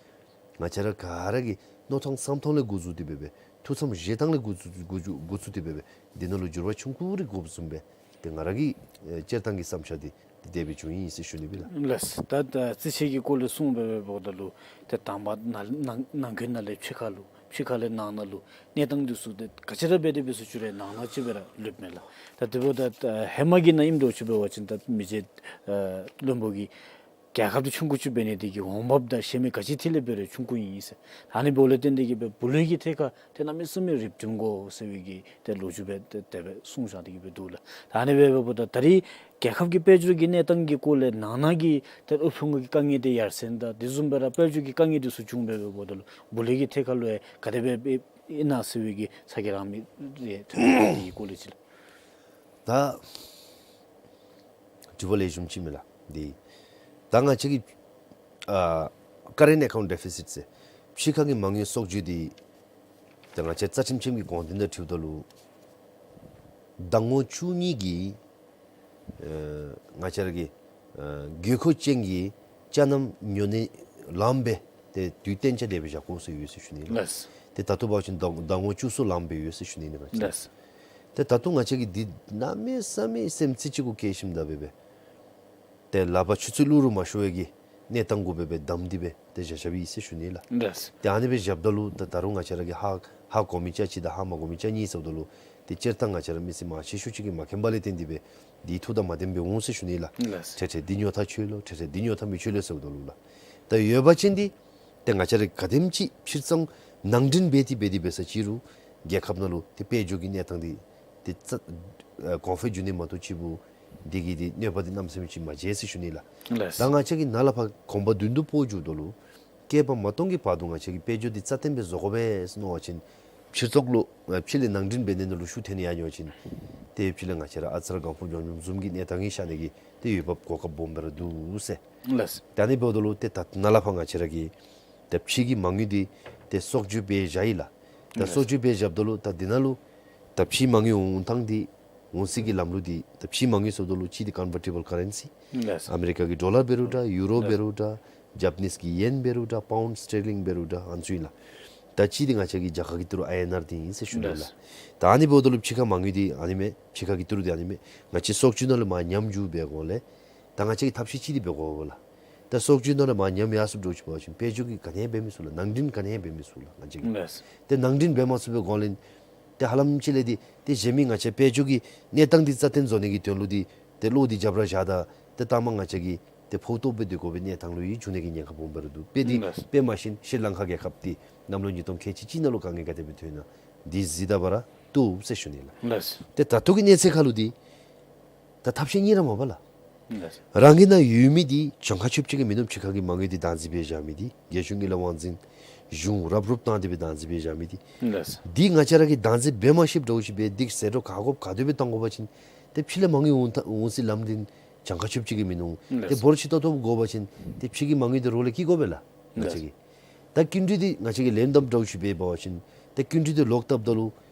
ང་བཅས་ར་ག་ར་གི་མནོ་ཐངས་བསམ་ཐངས་ལས་འགོ་བཙུགས་ཏེ་སྦེ་སྦེ་ཐུགས་བསམ་བཞེས་ཐངས་ལས་འགོ་བཙུགས་འགོ་བཙུགས་འགོ་བཙུགས་ཏེ་སྦེ་སྦེ་འདི་ནང་ལུ་འགྱུར་བ་ཆུང་ཀུ་རེ་དགོཔ་བཟུམ་སྦེ་ཏེ་ང་ར་གི་ཨེ་སྤྱིར་བཏང་གི་བསམ་འཆར་འདི་ཏེ་དེ་སྦེ་བྱུང་ཡི་ཟེར་ཞུ་ནི་སྦེ་ལགས། ལགས། ད་ད་རྩིས་ཆད་ཀྱི་སྐོར་ལས་གསུངས་སྦེ་སྦེ་འབདཝ་ད་ལུ་ཏེ་དང་པ་ནང་ནང་ནང་འཁོད་ནང་ལས་ཕྱི་ཁ་ལུ་ཕྱི་ཁ་ལས་ནང་ན་ལུ་གནས་སྟངས་འདི་ཚུ་ཏེ་ག་ཅི་ར་འབད་དེ་འབད་སོང་ཅི་རུང་ནང་ན་ཅིག་སྦེ་ར་ལུསཔ་མས་ལགས། ད་དེ་འབདཝ་ད་ད་ཧེ་མ་གི་ནང་ཨིནམ་འདྲཝ་ཅིག་འབད་བ་ཅིན་ད་མི་རྗེ་ཨ་བློན་པོ་གིས་རྒྱལ་ཁབ་འདི་ཆུང་ཀུ་ཅིག་འབད་ནི་དེ་གིས་འོང་འབབ་དང་གཞན་མི་ག་ཅི་ཐད་ལས་འབད་རུང་ཆུང་ཀུ་ཨིན་ཟེར། ཨ་ནི་འབདཝ་ལས་བརྟེན་ཏེ་གིས་སྦེ་བུ་ལོན་གྱི་ཐད་ཁར་ཏེ་གནམ་མེད་ས་མེད་རིགཔ་བསྒྲིམ་དགོ་ཟེར་བའི་གི་ཏེ་ལོ་རྒྱུས་སྦེ་ཏེ་དེ་སྦེ་གསུངས་བཞག་སྟེ་གིས་སྦེ་འདུག་ལགས། ད་ཨ་ནི་སྦེ་འབདཝ་ད་ད་རེས་རྒྱལ་ཁབ་ཀྱི་དཔལ་འབྱོར་གྱི་གནས་སྟངས་ཀྱི་སྐོར་ལས་ནང་ན་གི་ཏེ་དབུལ་ཕོངས་ཀྱི་དཀའ་ངལ་དེ་ཡར་སེང་དང་དེ་བཟུམ་སྦེ་ར་དཔལ་འབྱོར་གྱི་དཀའ་ངལ་དེ་ཚུ་བྱུང་སྦེ་འབདཝ་ད་ལུ་བུ་ལོན་གྱི་ཐད་ཁར་ལུ་ཡང་ག་དེ་སྦེ་ཨིན་ན་ཟེར་བའི་གི་ཚ་གྱང་རངས་མི་རེ་ཐོན་ཏེ་གི་སྐོར་ལས་ཅིག་ལགས། ད་དྲི་བ་ལེགས་ཤོམ་ཅིག་མས་ལགས། འདི་ད་ང་བཅས་ཀྱི་ཨ་ཀ་རེནཊ་ཨེ་ཀའུནཊ་ཌེ་ཕི་སིཊ་ཟེར་ཕྱི་ཁ་གི་མ་དངུལ་གསོག་འཇོག་འདི་ད་ང་བཅས་རྩ་ཁྲིམས་ཅན་གྱི་དགོངས་དོན་དང་འཁྲིལཝ་ད་ལུ་ཟླ་ངོ་བཅུ་གཉིས་ཀྱི་ཨ་ང་བཅས་ར་གི་ཨ་དགོས་མཁོ་ཅན་གྱི་ཅ་རྣམས་ཉོ་ནི་ལངམ་སྦེ་ཏེ་དུས་གཏན་འཇགས་དེ་སྦེ་བཞག་དགོ་ཟེར་ཡོད་ཟེར་ཞུ་ནི་ལགས། ལགས། ཏེ་ད་ལྟོ་འབད་བ་ཅིན་ཟླ་ཟླ་ངོ་བཅུ་གསུམ་ལངམ་སྦེ་ཡོད་ཟེར་ཞུ་ནི་ཨིན་ལགས། ལགས། ཏེ་ད་ལྟོ་ང་བཅས་ཀྱིས་འདི་གནམ་མེད་ས་མེད་སེམས་རྩེ་གཅིག་གུ་བཀལ་ཞིནམ་ད་སྦེ་སྦེ་ཏེ་ལག་པར་ཆུ་ཚོད་བླུག་རུང་མ་ཤོར་བའི་གི་གནས་སྟངས་གུ་སྦེ་སྦེ་བསྡམས་ཏེ་སྦེ་ཏེ་བཞག་བཞགཔ་ཨིན་ཟེར་ཞུ་ནི་ལགས། ལགས། ཏེ་ཨ་ནི་སྦེ་བཞགཔ་ད་ལུ་ད་ད་རུང་ང་བཅས་ར་གིས་ཧ་ཧ་གོ་མི་ཅ་གཅིག་དང་ཧ་མ་གོ་མི་ཅ་གཉིས་ཟེརཝ་ད་ལུ་ཏེ་སྤྱིར་བཏང་ང་བཅས་ར་མི་སེར་མང་ཆེ་ཤོས་ཅིག་གིས་མ་མཁྱེན་པ་ལས་བརྟེན་ཏེ་སྦེ་འདི་ཐུགས་དང་མ་ལྡནམ་སྦེ་འོང་ཟེར་ཞུ་ནི་ལགས། ལགས། ཏེ་ཏེ་འདི་ཉོ་ཐག་ཆོད་ལོ། ཏེ་ཏེ་འདི་ཉོ་ཐག་མི་ཆོད་ལོ་ཟེརཝ་ད་ལུ་ལགས། ད་ཡོད་པ་ཅིན་འདི་ཏེ་ང་བཅས་ར་ག་དེམ་ཅིག་ཕྱིར་ཚོང་ནང་འདྲེན་འབད་དེ་འབད་དེ་འབད་ས་ཅིག་རུང་རྒྱལ་ཁབ་ནང་ལུ་ཏེ་དཔལ་འབྱོར་གྱི་གནས་སྟངས་འདི་ཏེ་རྩ་ཨ་གོང་འཕེལ་འགྱོ་ནི་མ་གཏོགས་ཅིག་འབདཝ་འདི་གིས་འདི་གནོད་པ་འདི་གནམ་མེད་ས་མེད་ཅིག་མ་བྱུང་ཟེར་ཞུ་ནི་ལགས། ལགས། ད་ང་བཅས་ཀྱིས་ནཱ་ལས་ཕར་གོམ་པ་མདུན་དུ་སྤོ་འགྱོཝ་ད་ལུ་བསྐལ་པ་མ་སྟོང་གི་བར་དུ་ང་བཅས་ཀྱིས་དཔལ་འབྱོར་འདི་རྩ་བརྟན་སྦེ་བཟོ་དགོ་པས་ཟེར་མནོ་བ་ཅིན་ཕྱིར་ཚོང་ལུ་ཨ་ཕྱི་ལས་ནང་འདྲེན་འབད་ནི་ནང་ལུ་ཤུགས་བཏོན་ནི་ཡར་འགྱོ་བ་ཅིན་ཏེ་ཕྱི་ལས་ང་བཅས་ར་ཨ་ཙར་གང་ཕུ་འགྱོ་འགྱོཝ་བཟུམ་གྱི་གནས་སྟངས་ཤར་ནི་གི་ཏེ་འོས་འབབ་གོ་སྐབས་སྦོམ་སྦེ་ར་འདུག་ཟེར། ལགས། ད་ཨ་ནི་འབདཝ་ད་ལུ་ཏེ་ད་ནཱ་ལས་ཕར་ང་བཅས་ར་གིས་ད་ཕྱི་གི་མ་དངུལ་འདི་ཏེ་གསོག་འཇོག་འབད་བཞག་ཡི་ལགས། ད་ལགས། གསོག་འཇོག་འབད་བཞགཔ་ད་ལུ་ད་འདི་ནང་ལུ་ད་ཕྱི་མ་དངུལ་འོང་ཐངས་འདི་འོང་སའི་གི་ལམ་ལུགས་འདི་ད་ཕྱི་མ་དངུལ་ཟེརཝ་ད་ལུ་གཅིག་འདི་ཀོན་ཝར་ཊེ་བཱལ་ཀ་རེན་སི། ལགས། ཨ་མི་རི་ཀ་གི་ཌོ་ལར་འབད་རུང་འདྲ། ཡུ་རོ་ལགས། འབད་རུང་འདྲ། ཇ་པ་ནིས་ཀྱི་ཡེན་འབད་རུང་འདྲ། པའུནཌ་སི་ཊར་ལིང་འབད་རུང་འདྲ། ཨ་ནི་ཚུ་ཨིན་ལགས། ད་གཅིག་འདི་ང་བཅས་ཀྱི་རྒྱ་གར་གྱི་ཏི་རུ་ཨའི་ཨེན་ཨར་འདི་ཨིན་ཟེར་ཞུ་ནི་ལགས། ལགས། ད་ཨ་ནི་འབདཝ་ད་ལུ་ཕྱི་ཁ་མ་དངུལ་འདི་ཨ་ནི་མས། ཕྱི་ཁ་གི་ཏི་རུ་འདི་ཨ་ནི་མས། ང་བཅས་གསོག་འཇོག་ནང་ལས་མར་ཉམས་འགྱོ་བའི་སྒང་ལས་ད་ང་བཅས་ཀྱིས་ཐབས་ཤེས་ཅིག་འདི་འབད་དགོ་པས་ལགས། ད་གསོག་འཇོག་ནང་ལས་མར་ཉམས་ཡར་སོངམ་འདྲཝ་ཅིག་འབད་བ་ཅིན་དཔལ་འབྱོར་གྱིས་ག་ནི་ཡང་འབད་མི་ཚུགས་ལགས། ནང་འདྲེན་ག་ནི་ཡང་འབད་མི་ཚུགས་ལགས། ང་བཅས་ཀྱིས། ལགས། ཏེ་ནང་འདྲེན་འབད་མ་ཚུགས་པའི་སྒང་ལས་ཏེ་ཧ་ལམ་ཅིག་ལས་འདི་ཏེ་གཞན་མི་ང་བཅས་དཔལ་འབྱོར་གྱི་གནས་སྟངས་འདི་རྩ་བརྟན་བཟོ་ནི་གི་དོན་ལུ་འདི་ ཏེ་བློ་འདི་རྒྱབ་ར་བཞག་ད་ཏེ་ལྟ་མ་ང་བཅས་ཀྱིས་ཏེ་ཕོཝ་ཏོག་སྦེ་སྡོད་དགོ་པའི་གནས་སྟངས་ལུ་ཡང་འགྱོ་ནི་གི་ཉེན་ཁ་སྦོམ་སྦེ་ར་འདུག། དཔེ་འདི་ལགས། དཔེ་མ་གཞི་ཤྲི་ལང་ཀ་རྒྱལ་ཁབ་འདི་གནམ་ལོ་ཉིས་སྟོང་ཁལ་གཅིག་གཅིག་ནང་ལུ་དཀའ་ངལ་ག་དེ་སྦེ་ཐོན་ན་འདི་གཟིགས་ད་བར་བཏུབ་ཟེར་ཞུ་ནི་ལགས། ལགས། ཏེ་ད་ལྟོ་གི་གནས་ཚད་ཁར་ལུ་འདི་ད་ཐབས་ཤེས་གཉིས་ར་མ་པ་ལགས། ལགས། རང་གི་ནང་ཡོད་མི་འདི་གྱངས་ཁ་ཆོདཔ་ཅིག་གི་མིན་ནུག། ཕྱི་ཁ་གི་མ་དངུལ་འདི་བདག་འཛིན་འབད་བཞག་མི་འདི་རྒྱལ་གཞུང་དངུལ་ལས་དབང་འཛིན་གཞུང་རབ་རུབ་བཏང་སྟེ་སྦེ་བདག་འཛིན་འབད་བཞག་མི་འདི། ལགས། འདི་ང་བཅས་ར་གིས་བདག་འཛིན་འབད་མ་ཤེསཔ་འདྲཝ་ཅིག་སྦེ་འདི་ཟད་འགྲོ་ག་དགོཔ་ག་དེ་སྦེ་བཏང་དགོ་པ་ཅིན་ཏེ་ཕྱི་ལས་མ་དངུལ་འོང་ད་འོང་སའི་ལམ་འདི་གྱངས་ཁ་ཆོདཔ་ཅིག་གི་མིན་ནུག། ལགས། ཏེ་འབོར་ཆེ་ཏོག་ཏོ་དགོ་པ་ཅིན་ཏེ་ཕྱི་གི་མ་དངུལ་འདི་རོགས་ལས་བསྐྱི་དགོ་པས་ལགས་ང་བཅས་ཀྱིས། ད་སྐྱིན་འགྲུལ་འདི་ང་བཅས་ཀྱིས་ལེན་དཔ་འདྲཝ་ཅིག་སྦེ་འབད་བ་ཅིན་ཏེ་སྐྱིན་འགྲུལ་འདི་ལོག་བཏབ་ད་ལུ་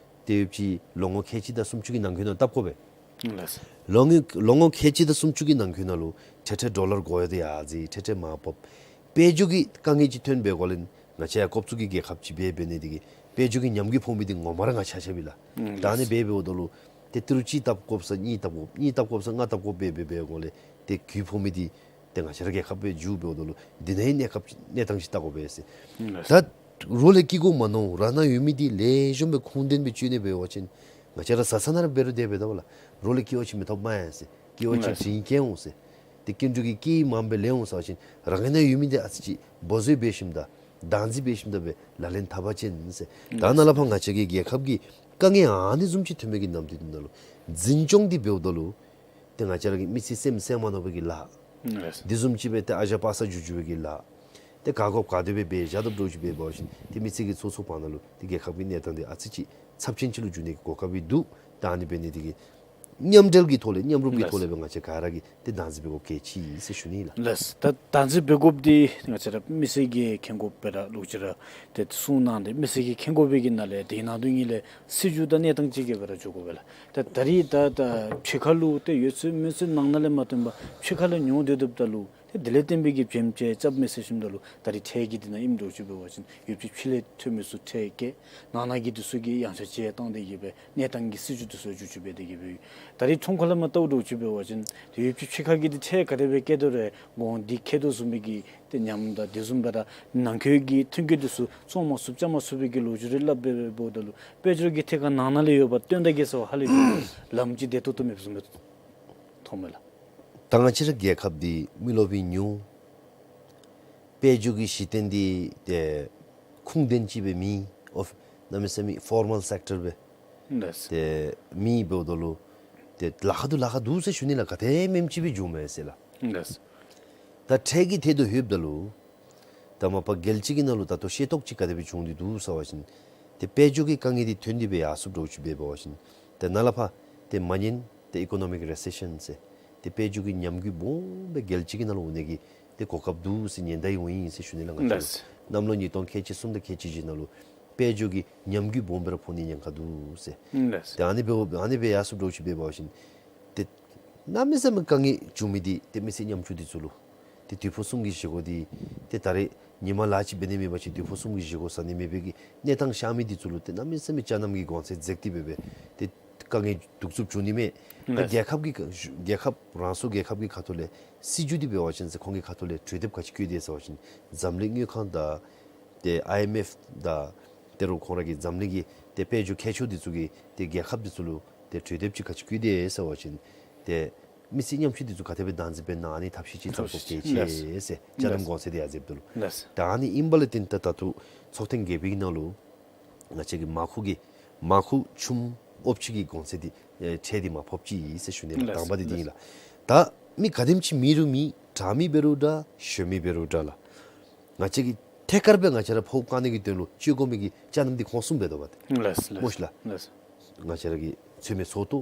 ཏེ་ཡོདཔ་ཅིག་ལོ་ངོ་ཁལ་གཅིག་དང་སུམ་ཅུ་གི་ནང་འཁོད་ནང་བཏབ་དགོ་པས། ལགས། ལོ་ངོ་ལོ་ངོ་ཁལ་གཅིག་དང་སུམ་ཅུ་གི་ནང་འཁོད་ནང་ལུ་ཁྲལ་ཁྲལ་ཌོ་ལར་གོ་ཡ་དེ་ཡར་འཛེགས་ཁྲལ་ཁྲལ་མར་ཕབ། དཔལ་འབྱོར་གྱི་དཀའ་ངལ་ཅིག་ཐོན་པའི་སྒོ་ལས་ང་བཅས་ཡང་ཀོབ་ཚུ་གི་རྒྱལ་ཁབ་ཅིག་འབད་འབད་ནི་དེ་གིས་དཔལ་འབྱོར་གྱི་ཉམས་རྒུད་ཕོག་མི་འདི་ངོ་མ་ར་ང་བཅས་ཆ་ཁྱབ་ཨིན་ལགས། ད་ཨ་ནི་སྦེ་འབདཝ་ད་ལུ་ཏེ་ཏི་རུ་གཅིག་བཏབ་དགོཔ་ས་གཉིས་བཏབ་དགོ། གཉིས་བཏབ་དགོཔ་ས་ལྔ་བཏབ་དགོཔ་སྦེ་འབད་འབད་སྒོ་ལས་ཏེ་རྒུད་ཕོག་མི་འདི་ཏེ་ང་བཅས་ར་རྒྱལ་ཁབ་སྦེ་འགྱོ་འབདཝ་ད་ལུ་འདི་ནང་ཡང་གནས་སྐབས་གནས་སྟངས་ཅིག་བལྟ་དགོ་པས་ཟེར། ད་རོགས་ལས་བསྐྱི་དགོཔ་མ་མནོ། རང་ནང་ཡོད་མི་འདི་ལེགས་ཤོམ་སྦེ་ཁུངས་ལྡན་སྦེ་སྤྱོད་ནི་འབད་བ་ཅིན་ང་བཅས་ར་ས་ས་ནང་ར་འབད་རུང་དེ་སྦེ་འདུག་པ་ལགས། རོགས་ལས་བསྐྱི་བ་ཅིན་མི་ཐོབ་མས་ཟེར། བསྐྱི་བ་ཅིན་དྲིན་སྐྱེ་འོང་ཟེར། ཏེ་སྐྱིན་འགྲུལ་གྱི་བསྐྱི་མངམ་སྦེ་ལེན་འོང་ཟེར་བ་ཅིན་རང་གི་ནང་ཡོད་མི་འདི་ཨ་ཙི་ཅིག་འབག་བཟོ་འབད་ཞིནམ་ད་བདག་འཛིན་འབད་ཞིནམ་ད་སྦེ་ལག་ལེན་འཐབ་པ་ཅིན་ཟེར། ད་ནཱ་ལས་ཕར་ང་བཅས་ཀྱི་རྒྱལ་ཁབ་ཀྱི་དཀའ་ངལ་ཨ་ནི་བཟུམ་ཅིག་ཐོན་མི་གི་ནམ་དུས་འདི་ནང་ལུ་འཛིན་སྐྱོང་འདི་འབདཝ་ད་ལུ་ཏེ་ང་བཅས་ར་གི་མི་ཚེ་སེམས་སེམས་མ་ནོར་བའི་གི་ལཱ། ལགས། དེ་བཟུམ་ཅིག་སྦེ་ཏེ་ཨ་ཞང་པ་སངས་འགྱུར་འགྱུར་བའི་གི་ལཱ། ཏེ་ག་དགོཔ་ག་དེ་སྦེ་འབད་བཞག་དོ་འདྲཝ་ཅིག་འབད་བ་ཅིན་ཏེ་མི་ཚེ་གི་ཚོགས་ཚོགས་བར་ན་ལུ་ཏེ་རྒྱལ་ཁབ་ཀྱི་གནས་སྟངས་འདི་ཨ་ཙི་ཅིག་ཚབས་ཆེན་ཅིག་ལུ་འགྱུར་ནི་གི་གོ་སྐབས་འདུག། ད་ཨ་ནི་འབད་ནི་དེ་གིས་མཉམ་འབྲེལ་གྱི་ཐོག་ལས་མཉམ་རུབ་ཀྱི་ཐོག་ལས་ལགས། སྦེ་ང་བཅས་ག་ར་གིས་ཏེ་བདག་འཛིན་འབད་དགོཔ་གལ་ཆེ་ཟེར་ཞུ་ནི་ལགས། ལགས། ད་བདག་འཛིན་འབད་དགོཔ་འདི་ང་བཅས་ར་མི་སེར་གྱིས་མཁྱེན་དགོཔ་སྦེ་ར་ལོག་ཅི་ར་ཏེ་གསུང་གནང་སྟེ་མི་སེར་གྱིས་མཁྱེན་དགོ་པའི་གི་ནང་ལས་དེ་ནང་དོན་ཉིད་ལས་སྲིད་བྱུས་དང་གནས་སྟངས་ཅིག་གི་སྦེ་ར་འགྱོ་དགོ་པས་ལགས། ད་ད་རིས་ད་ད་ཕྱི་ཁ་ལུ་ཏེ་ཡོད་ཚད་མེད་ཚད་ནང་ན་ལས་མ་བཏོན་པར་ཕྱི་ཁ་ལས་ཉོ་སྡོད་སྡོདཔ་ད་ལུ་ཏེ་དེ་ལས་བརྟེན་པའི་གི་བྱེམ་ཅིག་རྐྱབ་མས་ཟེར་ཞིནམ་ད་ལུ་ད་རིས་ཁྲལ་གྱི་འདི་ནང་ཨིནམ་འདྲཝ་ཅིག་འབད་བ་ཅིན་ཡོདཔ་ཅིག་ཕྱི་ལས་ཐོན་མི་ཚུ་ཁྲལ་བཀལ། ནང་ན་གི་འདི་ཚུ་གིས་ཡང་ཆ་ཆེ་བཏང་སྟེ་གི་སྦེ་གནས་སྟངས་ཀྱི་སྲིད་བྱུས་འདི་ཚུ་འགྱུར་བཅོས་འབད་དེ་གི་སྦེ་ད་རིས་ཁྲོམ་ཁ་ལས་མར་བལྟཝ་འདྲཝ་ཅིག་འབད་བ་ཅིན་ཏེ་ཡོདཔ་ཅིག་ཕྱི་ཁ་གི་འདི་ཁྲལ་ག་དེ་སྦེ་བཀལ་དོ་རུང་གོང་འདི་ཁེ་དོ་བཟུམ་མའི་གི་ཏེ་ཉམས་དང་དེ་བཟུམ་སྦེ་ར་ནང་འཁོད་ཀྱི་ཐོན་སྐྱེད་འདི་ཚུ་བཙོང་མ་ཚུགསཔ་རྐྱབ་མ་ཚུགས་པའི་གི་ལོ་རྒྱུས་རེ་སླབ་སྦེ་འབདཝ་ད་ལུ་དཔལ་འབྱོར་གྱི་ཐད་ཁར་ནང་ན་ལས་ཡོདཔ་བཏོན་ད་གེ་ཟེར་བ་ཧ་ལས་ཀྱི་ལམ་ཅིག་བདེ་ཏོག་ཏོ་མེདཔ་བཟུམ་སྦེ་མཐོངམ་མས་ལགས། ད་ང་བཅས་ར་རྒྱལ་ཁབ་འདི་མི་རློབས་པའི་ཉུང་། དཔལ་འབྱོར་གྱི་གཞི་རྟེན་འདི་ཏེ་ཁུངས་ལྡན་ཅིག་སྦེ་མེད། ཨོ་གནམ་མེད་ས་མེད་ཕོར་མཱལ་སེཀ་ཊར་སྦེ་ལགས། ཏེ་མེདཔ་འབདཝ་ད་ལུ་ཏེ་ལཱ་ཁག་འདུག་ལཱ་ཁག་འདུག་ཟེར་ཞུ་ནི་ལགས། ག་ཏེ་མེནམ་ཅིག་སྦེ་འགྱོཝ་མས་ཟེར་ལགས། ལགས། ད་ཁྲལ་གྱི་ཐད་དུ་ལྷོདཔ་ད་ལུ་ད་མ་པ་རྒྱལ་སྤྱི་གི་ནང་ལུ་ད་ལྟོ་ཤེས་རྟོགས་ཅིག་ག་དེ་སྦེ་བྱུང་སྟེ་འདུག་ཟེར་བ་ཅིན་ཏེ་དཔལ་འབྱོར་གྱི་དཀའ་ངལ་འདི་ཐོན་ཏེ་སྦེ་ཡར་སོངམ་འདྲཝ་ཅིག་འབད་བ་ཅིན་ཏེ་ནཱ་ལས་ཕར་ཏེ་མ་ཉན་ཏེ་ཨི་ཀོ་ནོ་མིག་རི་སེ་ཤཱན་ཟེར་ཏེ་དཔལ་འབྱོར་གྱི་ཉམས་རྒུད་སྦོམ་སྦེ་རྒྱལ་སྤྱི་གི་ནང་ལུ་འོང་ནི་གི་ཏེ་གོ་སྐབས་འདུག་ཟེར་ཉེན་བརྡ་ཡང་འོང་ཡི་ཟེར་ཞུ་ནི་ལགས། ང་བཅས་ལགས། གནམ་ལོ་ཉིས་སྟོང་ཁལ་གཅིག་གསུམ་དང་ཁལ་གཅིག་བཞི་ནང་ལུ་དཔལ་འབྱོར་གྱི་ཉམས་རྒུད་སྦོམ་སྦེ་ར་ཕོག་ནི་ཉེན་ཁ་འདུག་ཟེར། ལགས། ཏེ་ཨ་ནི་སྦེ་ཨ་ནི་སྦེ་ཡར་སོངམ་འདྲཝ་ཅིག་འབད་བ་ཅིན་ཏེ་གནམ་མེད་ས་མེད་དཀའ་ངལ་བྱུང་མི་འདི་ཏེ་མི་སེར་ཉམ་ཆུང་འདི་ཚུ་ལུ་ཏེ་དུས་ཕོགས་གསུམ་གྱི་བཞེས་སྒོ་འདི་ཏེ་ད་རེས་ཉིན་མ་ལཱ་ཅིག་འབད་ནི་མེད་པ་ཅིན་དུས་ཕོགས་གསུམ་གྱི་བཞེས་སྒོ་ཟ་ནི་མེད་པའི་གི་གནས་སྟངས་ཤར་མི་འདི་ཚུ་ལུ་ཏེ་གནམ་མེད་ས་མེད་ཅ་ནམ་གྱི་གོང་ཚད་འཛེགས་ཏེ་སྦེ་སྦེ་ཏེ་དཀའ་ངལ་གདུག་རྩུབ་བྱུང་ནི་མས། ད་ལགས། རྒྱལ་ཁབ་ཀྱི་རྒྱལ་ཁབ་རང་སོའི་རྒྱལ་ཁབ་ཀྱི་ཁ་ཐུག་ལས་སྲིད་བྱུས་འདི་འབད་བ་ཅིན་ཟེར་ཁོང་གི་ཁ་ཐུག་ལས་གྲོས་འདེབས་ག་ཅི་བཀོད་དེ་ཟེར་བ་ཅིན་འཛམ་གླིང་དངུལ་ཁང་དང་ཏེ་ཨའི་ཨེམ་ཨེཕ་དང་ཏེ་རོགས་ཁོང་ར་གི་འཛམ་གླིང་གི་ཏེ་དཔལ་འབྱོར་མཁས་མཆོག་འདི་ཚུ་གིས་ཏེ་རྒྱལ་ཁབ་འདི་ཚུ་ལུ་ཏེ་གྲོས་འདེབས་ཅིག་ག་ཅི་བཀོད་དེ་ཟེར་བ་ཅིན་ཏེ་མི་སེར་ཉམ་ཆུང་འདི་ཚུ་ག་དེ་སྦེ་བདག་འཛིན་འབད་ནི་ཨ་ནི་ཐབས་ཤེས་ཅིག་བརྩམ་དགོཔ་གལ་ཆེ་ཟེར། ཅ་ནམ་གོང་ཚད་འདི་ཡར་འཛེགསཔ་ད་ལུ། ལགས། ད་ཨ་ནི་ཨིན་པ་ལས་བརྟེན་ཏེ་ད་ལྟོ་ཚོགས་ཐེངས་བརྒྱད་པའི་ནང་ལུ་ང་བཅས་ཀྱི་མར་ཁུ་གི་མར་ཁུ་ཆུམ་ཨོ་ཕྱེ་གི་གོང་ཚད་འདི་ཨེ་ཁྲལ་འདི་མར་ཕབ་ཅི་ཟེར་ཞུ་ནི་ལགས། ལགས། དང་པ་འདི་འདི་ཨིན་ལགས། ད་མི་ག་དེམ་ཅིག་མེད་རུང་མེད། དྲག་མི་འབད་རུང་དྲག་གཞོན་མི་འབད་རུང་དྲག་ལགས། ང་བཅས་ཀྱིས་ཐད་ཀར་སྦེ་ང་བཅས་ར་ཕོཝ་བཀག་ནི་གི་དོན་ལུ་སྤྱོད་དགོ་མི་གི་ཅ་ནམ་འདི་ཁོང་གསུམ་འབད་དོ་བ་ཏེ། ལགས། ལགས། མོ་ཤིག་ལགས། ལགས། ང་བཅས་ར་གི་ཚོད་མའི་ཚོད་ལྟོ་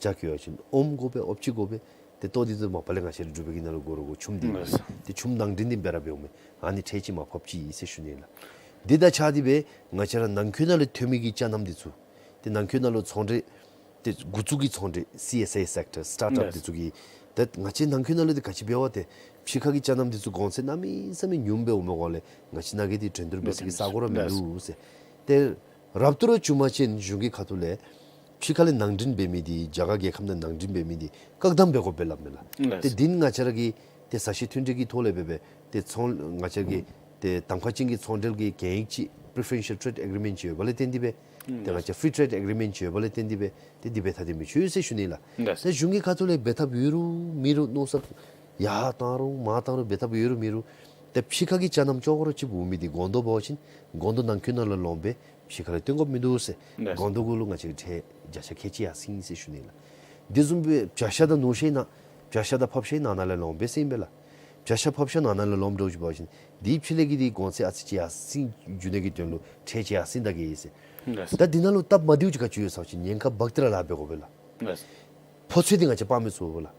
ཅ་གི་ཡོད་པ་ཅིན་ཨོམ་དགོ་པས། ཨོ་ཕྱེ་དགོ་པས། ཏེ་ལྟོ་འདི་ཚུ་མ་པ་ལས་ང་བཅས་ར་འབྲུག་པའི་གི་ནང་ལུ་དགོ་རུང་དགོ། ཆུམ་འདི་ལགས། ཏེ་ཆུམ་ནང་འདྲེན་འདི་འབད་ར་འབདཝ་མས། ཨ་ནི་ཁྲལ་ཅིག་མར་ཕབ་ཅི་ཟེར་ཞུ་ནི་ལགས། འདི་དང་ཆ་འདི་སྦེ་ང་བཅས་ར་ནང་འཁོད་ནང་ལས་ཐོན་མི་གི་ཅ་ནམ་འདི་ཚུ་ཏེ་ནང་འཁོད་ནང་ལུ་ཚོང་འབྲེལ་ཏེ་འགོ་བཙུགས་ཀྱི་ཚོང་འབྲེལ་སི་ཨེས་ཨའི་སེཀ་ཊར་སི་ཊཱརཊ་ཨཔ་ལགས། འདི་ཚུ་གིས་ཏེ་ང་བཅས་ནང་འཁོད་ནང་ལས་འདི་ག་ཅི་འབད་བ་ཏེ་ཕྱི་ཁ་གི་ཅ་ནམ་འདི་ཚུ་གོང་ཚད་གནམ་མེད་ས་མེད་ཉུངམ་སྦེ་འོང་མི་གོ་ལས་ང་བཅས་ནང་གི་འདི་འགྲན་བསྡུར་འབད་སའི་གི་ས་གོ་ར་མིན་འདུག་ཟེར། ཏེ་རབ་ཏུ་ར་བྱུང་པ་ཅིན་གཞུང་གི་ཁ་ཐུག་ལས་ཕྱི་ཁ་ལས་ནང་འདྲེན་འབད་མི་འདི་རྒྱ་གར་རྒྱལ་ཁབ་ནང་ནང་འདྲེན་འབད་མི་འདི་བཀག་སྡོམ་འབད་དགོཔ་སྦེ་སླབ་མས་ལགས། ལགས། ཏེ་འདི་ནི་ང་བཅས་ར་གི་ཏེ་ས་ཞིང་མཐུན་འབྲེལ་གྱི་ཐོག་ལས་འབད་སྦེ་ཏེ་ཚོང་ང་བཅས་ཀྱི་ཏེ་གདམ་ཁ་ཅན་གྱི་ཚོང་འབྲེལ་གྱི་གན་ཡིག་ཅིག་ Preferential Trade Agreement ཅིག་ཡོདཔ་ལས་བརྟེན་ཏེ་སྦེ་ཏེ་ང་བཅས་Free Trade Agreement ཅིག་ཡོདཔ་ལས་བརྟེན་ཏེ་སྦེ་ཏེ་འདི་འབད་ཐངས་འདི་མི་ཆོག་ཟེར་ཞུ་ནི་ལགས། ལགས། ཏེ་གཞུང་གི་ཁ་ཐུག་ལས་འབད་ཐབས་ཡོད་རུང་མེད་རུང་མནོ་བསམ་ཡར་བཏང་རུང་མར་བཏང་རུང་འབད་ཐབས་ཡོད་རུང་མེད་རུང་ཏེ་ཕྱི་ཁ་གི་ཅ་ནམ་ཅོག་རོ་ཅིག་འབུ་མི་འདི་སྒོང་རྡོ་འབད་བ་ཅིན་སྒོང་རྡོ་ནང་འཁོད་ནང་ལུ་ལོངམ་སྦེ་ཕྱི་ཁ་ལས་བཏོན་དགོཔ་མིན་འདུག་ཟེར། ལགས། སྒོང་རྡོ་གུ་ལུ་ང་བཅས་ཁྲལ་བརྒྱ་ཆ་ཁལ་གཅིག་ཡར་སེང་ཟེར་ཞུ་ནི་ལགས། འདི་བཟུམ་སྦེ་བྱ་ཤ་དང་ནོར་ཤ་ནང་བྱ་ཤ་དང་ཕགཔ་ཤ་ནང་ན་ལས་ལོངམ་སྦེ་ཟེར་ཨིན་པས་ལགས། བྱ་ཤ་ཕགཔ་ཤ་ནང་ན་ལས་ལོངམ་འདྲཝ་ཅིག་འབད་བ་ཅིན་འདི་ཕྱི་ལས་ཀྱི་འདི་གོང་ཚད་ཨ་ཙི་ཅིག་ཡར་སེང་འགྱོ་ནི་གི་དོན་ལུ་ཁྲལ་ཅིག་ཡར་སེང་ད་གེ་ཟེར། ལགས། ད་འདི་ནང་ལུ་སྟབས་མ་བདེཝ་ཅིག་ག་ཅི་ཡོད་ཟེར་བ་ཅིན་ཉེན་ཁ་འབག་སྟེ་ར་ལཱ་འབད་དགོ་པས་ལགས། ལགས། ཕོ་ཚོད་འདི་ང་བཅས་དཔག་མི་ཚུགས་པས་ལགས།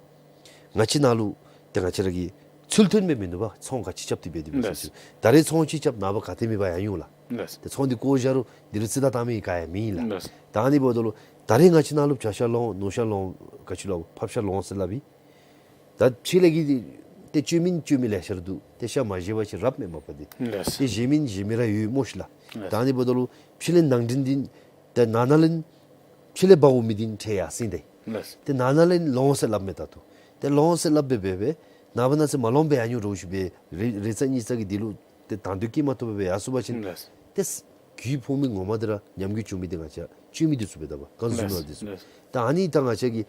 ང་བཅས་ནང་ལུ་ཏེ་ང་བཅས་ར་གི་ཚུལ་མཐུན་སྦེ་མིན་འདུག་པ། ཚོང་ག་ཅི་རྐྱབ་སྟེ་འབད་དེ་འབད་ཟེར་ཞུ། ལགས། ད་རེས་ཚོང་ཅིག་རྐྱབ་ནངས་པ་ག་ཏེ་མེད་པར་ཡར་འོང་ལགས། ལགས། ཏེ་ཚོང་འདི་བཀོ་བཞག་རུང་འདི་རུ་རྩིས་བདའ་བཏང་མི་ག་ཡང་མེད་ལགས། ལགས། ད་ཨ་ནི་འབདཝ་ད་ལུ་ད་རེས་ང་བཅས་ནང་ལུ་བྱ་ཤ་ལོང་ནོར་ཤ་ལོང་ག་ཅི་ལོང་ཕགཔ་ཤ་ལོང་ཟེར་སླབ་ཨིན། ད་ཕྱི་ལས་ཀྱི་འདི་ཏེ་སྤྱོད་མི་སྤྱོད་མི་ལེ་ཤ་ར་འདུག། ཏེ་ཤ་མ་བཞེས་པ་ཅིན་རབ་མེན་མ་པ་འདི། ལགས། ཏེ་བཞེས་མི་བཞེས་མི་ར་ཡོད་སྨོ་ཤི་ལགས། ལགས། ད་ཨ་ནི་འབདཝ་ད་ལུ་ཕྱི་ལས་ནང་འདྲེན་འདི་ཏེ་ནང་ན་ལས་ཕྱི་ལས་འབག་འོང་མི་འདི་ཁྲལ་ཡར་སེང་སྟེ། ལགས། ཏེ་ནང་ན་ལས་ལོང་ཟེར་སླབ་མས་ད་ལྟོ། ཏེ་ལོང་ཟེར་སླབ་སྦེ་འབད་སྦེ་ནངས་པ་གནངས་ཚེ་མ་ལོངམ་སྦེ་ཡར་འོང་འདྲཝ་ཅིག་སྦེ་རེ་རེ་ཚ་གཉིས་ཚ་གི་འདི་ལུ་ཏེ་དང་འདོད་བསྐྱེད་མ་ཐུབ་པར་སྦེ་ཡར་སོང་པ་ཅིན། ལགས། ཏེ་གྱོང་ཕོག་མི་ངོ་མ་འདི་ར་ཉམས་རྒུད་བྱུང་མི་འདི་ང་བཅས་སྤྱོད་མི་འདི་ཚུ་འབད་དོ་བ། ཀོན་ཟུ་མར་འདི་ཚུ། ལགས། ད་ཨ་ནི་ད་ང་བཅས་ཀྱིས་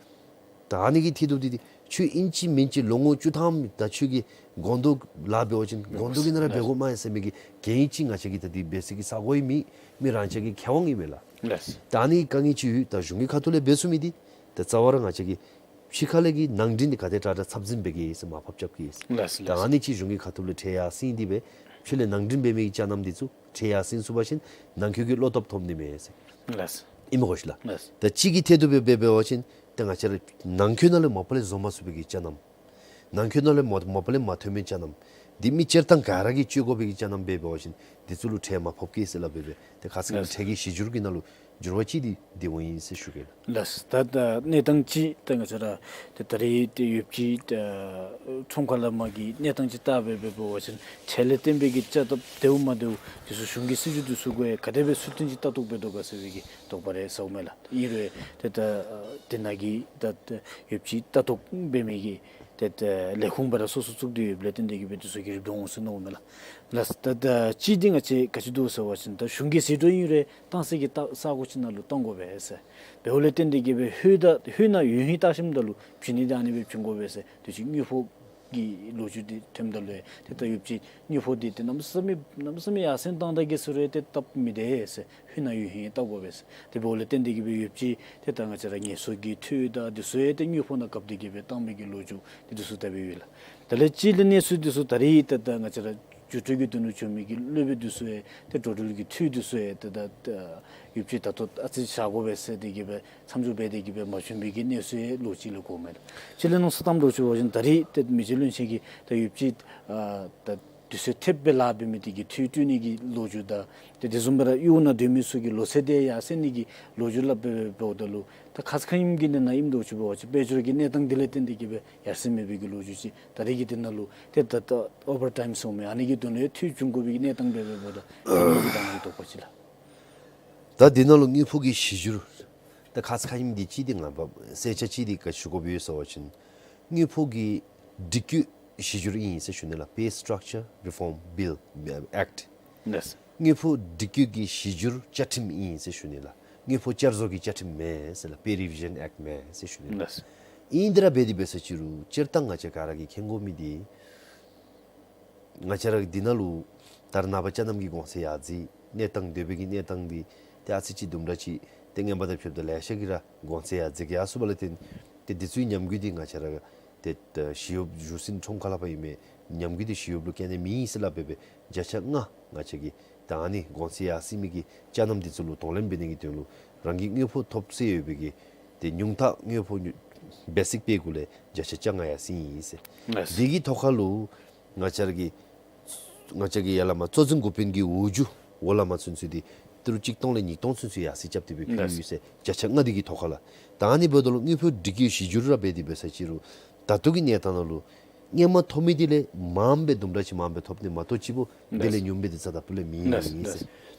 ད་ཨ་ནི་གི་ཐད་དུ་འདི་འདི་ཁྱོད་ཨིན་ཅི་མིན་ཅི་ལོ་ངོ་བཅུ་ཐམ་ད་ཁྱོད་ཀྱིས་སྒོང་རྡོ་ལཱ་འབད་བ་ཅིན་སྒོང་རྡོ་གི་ནང་ར་འབད་དགོ་མས་ཟེར་མི་གི་གན་ཅིག་ང་བཅས་ཀྱིས་ད་འདི་འབད་སའི་གི་ས་གོ་ཡང་མེད། མི་རང་བཅས་ཀྱི་ཁེ་དབང་ཨིན་མས་ལགས། ལགས། ད་ཨ་ནི་དཀའ་ངལ་ཅིག་ཡོད། ད་གཞུང་གི་ཁ་ཐུག་ལས་འབད་ཚུགས་མི་འདི་ད་རྩ་བ་ར་ང་བཅས་ཀྱིས་ཕྱི་ཁ་ལས་ཀྱི་ནང་འདྲེན་འདི་ག་དེ་དྲག་དྲག་ཚབ་འཛིན་འབད་གེ་ཟེར། ལགས། ད་ལགས། ཨ་ནི་ཅིག་གཞུང་གི་ཁ་ཐུག་ལས་ཁྲལ་ཡར་སེང་འདི་སྦེ་ཕྱི་ལས་ནང་འདྲེན་འབད་མི་གི་ཅ་ནམ་འདི་ཚུ་ཁྲལ་ཡར་སེང་ཚུགས་པ་ཅིན་ནང་འཁོད་ཀྱི་བློ་སྟོབས་ཐོབ་ནི་མས་ཟེར། ལགས། ཨིན་མས་གོ་ཤི་ལགས། ལགས། ད་གཅིག་གི་ཐད་དུ་འབད་འབད་བ་ཅིན་ཏེ་ང་བཅས་ར་ནང་འཁོད་ནང་ལས་མ་པ་ལས་བཟོ་མ་ཚུགས་པའི་གི་ཅ་ནམ། ནང་འཁོད་ནང་ལས་མ་མ་པ་ལས་མ་ཐོན་མི་ཅ་ནམ། འདི་མི་སྤྱིར་བཏང་ག་ར་གིས་སྤྱོད་དགོ་པའི་གི་ཅ་ནམ་འབད་འབད་བ་ཅིན་འདི་ཚུ་ལུ་ཁྲལ་མ་ཕོག་གེ་ཟེར་སླབ་སྦེ་སྦེ་ཏེ་ཁ་ཙ་ཁ་ཉིནམ་ལགས། ཁྲལ་གྱི་གཞི་འགྱུར་གྱི་ནང་ལུ་འགྱུར་བ་ཅིག་འདི་འདི་འོང་ཡི་ཟེར་ཞུ་གེ་ལགས། ལགས། ད་ད་གནས་སྟངས་ཅིག་ད་ང་བཅས་ར་ཏེ་ད་རེས་ཏེ་ཡོདཔ་ཅིག་ད་ཚོང་ཁང་ལས་མར་གྱི་གནས་སྟངས་ཅིག་བལྟ་སྦེ་འབད་འབད་བ་ཅིན་ཁྲལ་ལས་བརྟེན་པའི་གི་བཅའ་སྟོབས་བདེཝ་མ་བདེཝ་འདི་ཚུ་གཞུང་གི་སྲིད་བྱུས་འདི་ཚུ་གུ་ཡང་ག་དེ་སྦེ་ཚུལ་མཐུན་ཅིག་ལྟ་རྟོག་འབད་དོ་ག་ཟེར་བའི་གི་དོགས་པ་རེ་ཟཝ་མས་ལགས། ཨིན་རུང་ཏེ་ད་དེ་ནང་གི་ད་ད་ཡོདཔ་ཅིག་ལྟ་རྟོག་འབད་མི་གི་ཏེ་ད་ལས་ཁུངས་སྦེ་ར་སོ་སོ་བཙུགས་ཏེ་ཡོདཔ་ལས་བརྟེན་ཏེ་གི་སྦེ་འདི་ཚུ་གི་རིམ་གྲོ་འོང་ཟེར་མནོཝ་མས་ལགས། ལགས། ད་ད་ཅིག་འདི་ང་བཅས་ག་ཅི་འདུག་ཟེར་བ་ཅིན་ད་གཞུང་གི་ཟད་འགྲོ་ཨིན་རུང་བཏང་སའི་གི་ད་ས་གོ་ཅིག་ནང་ལུ་བཏང་དགོ་པས་ཟེར། འབདཝ་ལས་བརྟེན་ཏེ་གི་སྦེ་ཧོད་ད་ཧོད་ནང་ཡོད་ཧིང་བལྟ་ཞིནམ་ད་ལུ་བྱིན་ནི་འདི་ཨ་ནི་སྦེ་བྱིན་དགོ་པས་ཟེར་དུས་ཅི་དངུལ་ཕོགས་ཀྱི་ལོ་རྒྱུས་འདི་ཐོནམ་ད་ལུ་ཏེ་ད་ཡོདཔ་ཅིག་དངུལ་ཕོགས་འདི་ཏེ་གནམ་མེད་ས་མེད་གནམ་མེད་ས་མེད་ཡར་སེང་བཏང་ད་གེ་ཟེར་རུང་ཏེ་སྟབས་མི་བདེ་ཟེར། ཧོད་ནང་ཡོད་ཧིང་བལྟ་དགོ་པས་ཟེར། དེ་འབདཝ་ལས་བརྟེན་ཏེ་གི་སྦེ་ཡོདཔ་ཅིག་ཏེ་ད་ང་བཅས་ར་ངལ་གསོ་གི་འཐུས་དང་འདི་ཚུ་ཡང་ཏེ་དངུལ་ཕོགས་ནང་བཀབ་སྟེ་གི་སྦེ་བཏང་མི་གི་ལོ་རྒྱུས་འདི་ཚུ་ད་སྦེ་ཡོད་ལགས། དེ་ལས་ཅིག་ལས་གནས་ཚུལ་འདི་ཚུ་ད་རེས་ཏེ་ད་ང་བཅས་ར་རྒྱུ་འབྲས་ཀྱི་དོན་ལུ་བྱོན་མི་གི་སློབ་དཔོན་འདི་ཚུ་ཡང་ཏེ་འགྲོ་འགྲུལ་གྱི་འཐུས་འདི་ཚུ་ཡང་ཏེ་ད་ཡོདཔ་ཅིག་ད་ལྟོ་ཨ་ཙི་བཞག་དགོ་པས་ཟེར་ཏེ་གི་སྦེ་མཚམས་འཇོག་འབད་དེ་གི་སྦེ་མ་བྱོན་པའི་གི་གནས་ཚུལ་ཡང་ལོག་ཅིག་ལས་གོཝ་མས་ལགས། ཅིག་ལས་མནོ་བསམ་བཏངམ་འདྲཝ་ཅིག་འབད་བ་ཅིན་ད་རེས་ཏེ་མི་རྗེ་བློན་ཆེན་གྱིས་ད་ཡོདཔ་ཅིག་ཨ་ད་དུས་ཚོད་ཐེབས་སྦེ་ལཱ་འབད་མི་འདི་གི་འཐུས་སྤྲོད་ནི་གི་ལོ་རྒྱུས་དང་ཏེ་དེ་བཟུམ་སྦེ་ར་གཡུས་ནང་སྡོད་མི་ཚུ་གི་ལོ་ཚད་འདི་ཡར་སེང་ནི་གི་ལོ་རྒྱུས་སླབ་སྦེ་འབདཝ་ད་ལུ་ད་ཁ་ཙ་ཁ་ཉིནམ་གྱི་ནང་ན་ཨིནམ་འདྲཝ་ཅིག་འབད་བ་ཅིན་དཔལ་འབྱོར་གྱི་གནས་སྟངས་འདི་ལས་བརྟེན་ཏེ་གི་སྦེ་ཡར་སེང་མེད་པའི་གི་ལོ་རྒྱུས་ཅིག། ད་རེས་ཀྱི་འདི་ནང་ལུ་ཏེ་ད་ད་ཨོ་བར་ཊའིམ་ཟེར་མི་ཨ་ནི་གི་དོན་ལུ་འཐུས་བྱུང་དགོ་པའི་གི་གནས་སྟངས་འབད་འབདཝ་ད་ཨ་ནི་གི་དོགས་པ་ཅིག་ལགས། ད་འདི་ནང་ལུ་དངུལ་ཕོགས་ཀྱི་གཞི་འགྱུར་ད་ཁ་ཙ་ཁ་ཉིནམ་འདི་ཅིག་འདི་ང་བ་གསལ་ཆ་ཅིག་འདི་ག་ཞུ་དགོཔ་ཡོད་ཟེར་བ་ཅིན་དངུལ་ཕོགས་ཀྱི་སྒྲིག་བཀོད་གཞི་འགྱུར་ཨིན་ཟེར་ཞུ་ནི་ལགས། Pay Structure Reform Bill Act། ལགས། དངུལ་ཕོགས་སྒྲིག་བཀོད་ཀྱི་གཞི་འགྱུར་བཅའ་ཁྲིམས་ཨིན་ཟེར་ཞུ་ནི་ལགས། དངུལ་ཕོགས་བསྐྱར་བཟོ་གི་བཅའ་ཁྲིམས་མེན་ཟེར་ལགས། Pay Revision Act མེན་ཟེར་ཞུ་ནི་ལགས། ལགས། ཨིན་དེ་ར་འབད་དེ་འབད་ས་ཅིག་རུང་སྤྱིར་བཏང་ང་བཅས་ག་ར་གིས་མཁྱེན་དགོ་མི་འདི་ང་བཅས་ར་འདི་ནང་ལུ་ད་རེས་ནངས་པ་ཅ་ནམ་གྱི་གོང་ཚད་ཡར་འཛེགས་གནས་སྟངས་འདོད་པའི་གི་གནས་སྟངས་འདི་ཏེ་ཨ་ཙི་ཅིག་དུམ་གྲ་ཅིག་ཏེ་རྔན་པ་དང་ཕྱདཔ་ད་ལེ་ཤ་གིས་ར་གོང་ཚད་ཡར་འཛེགས་ཡར་སོངམ་ལས་བརྟེན་ཏེ་འདི་ཚུ་ཉམས་རྒུད་འདི་ང་བཅས་ར་ཏེ་ད་ཞི་གཡོགཔ་གཞུང་ཟིན་ཁྲོམ་ཁ་ལས་ཕར་ཨིན་མས། ཉམས་རྒུད་འདི་ཞི་གཡོགཔ་ལུ་བཀལ་ནི་མེད་ཟེར་སླབ་སྦེ་སྦེ་བརྒྱ་ཆ་ལྔ་ང་བཅས་ཀྱིས་ད་ཨ་ནི་གོང་ཚད་ཡར་སེང་མི་གི་ཅ་ནམ་འདི་ཚུ་ལུ་གདོང་ལེན་འབད་ནི་གི་དོན་ལུ་རང་གི་དངུལ་ཕོགས་ཐོབ་ཚད་ཡོད་པའི་གི་ཏེ་ཉུང་མཐའ་དངུལ་ཕོགས་ཉུ་བེ་སིག་པེ་གུ་ལས་བརྒྱ་ཆ་བཅོ་ལྔ་ཡར་སེང་ཡི་ཟེར། ལགས། འདི་གི་ཐོག་ཁ་ལུ་ང་བཅས་ར་གི་ང་བཅས་ཀྱི་ཡར་ལས་མར་གཙོ་འཛིན་འགོ་དཔོན་གྱི་འོག་འཇུག་འོག་ལས་མར་ཚུན་ཚོད་འདི་ཏི་རུ་གཅིག་སྟོང་ལས་ཉིས་སྟོང་ཚུན་ཚོད་ཡར་སེང་རྐྱབ་སྟེ་སྦེ་ཕུལ་ཡི་ཟེར། བརྒྱ་ཆ་ལྔ་འདི་གི་ཐོག་ཁ་ལས། ད་ཨ་ནི་འབདཝ་ད་ལུ་དངུལ་ཕོགས་སྒྲིག་བཀོད་གཞི་འགྱུར་ར་འབད་དེ་འབད་ས་ཅིག་རུང་ད་ལྟོ་གི་གནས་སྟངས་ནང་ལུ་སྔོན་མ་ཐོབ་མི་འདི་ལས་མངམ་སྦེ་དུམ་གྲ་ཅིག་མངམ་སྦེ་ཐོབ་ནི་མ་གཏོགས་ཅིག་པོ་འདི་ལས་ཉུངམ་སྦེ་འདི་རྩ་དང་སྤུ་ལས་མེད་ཟེར།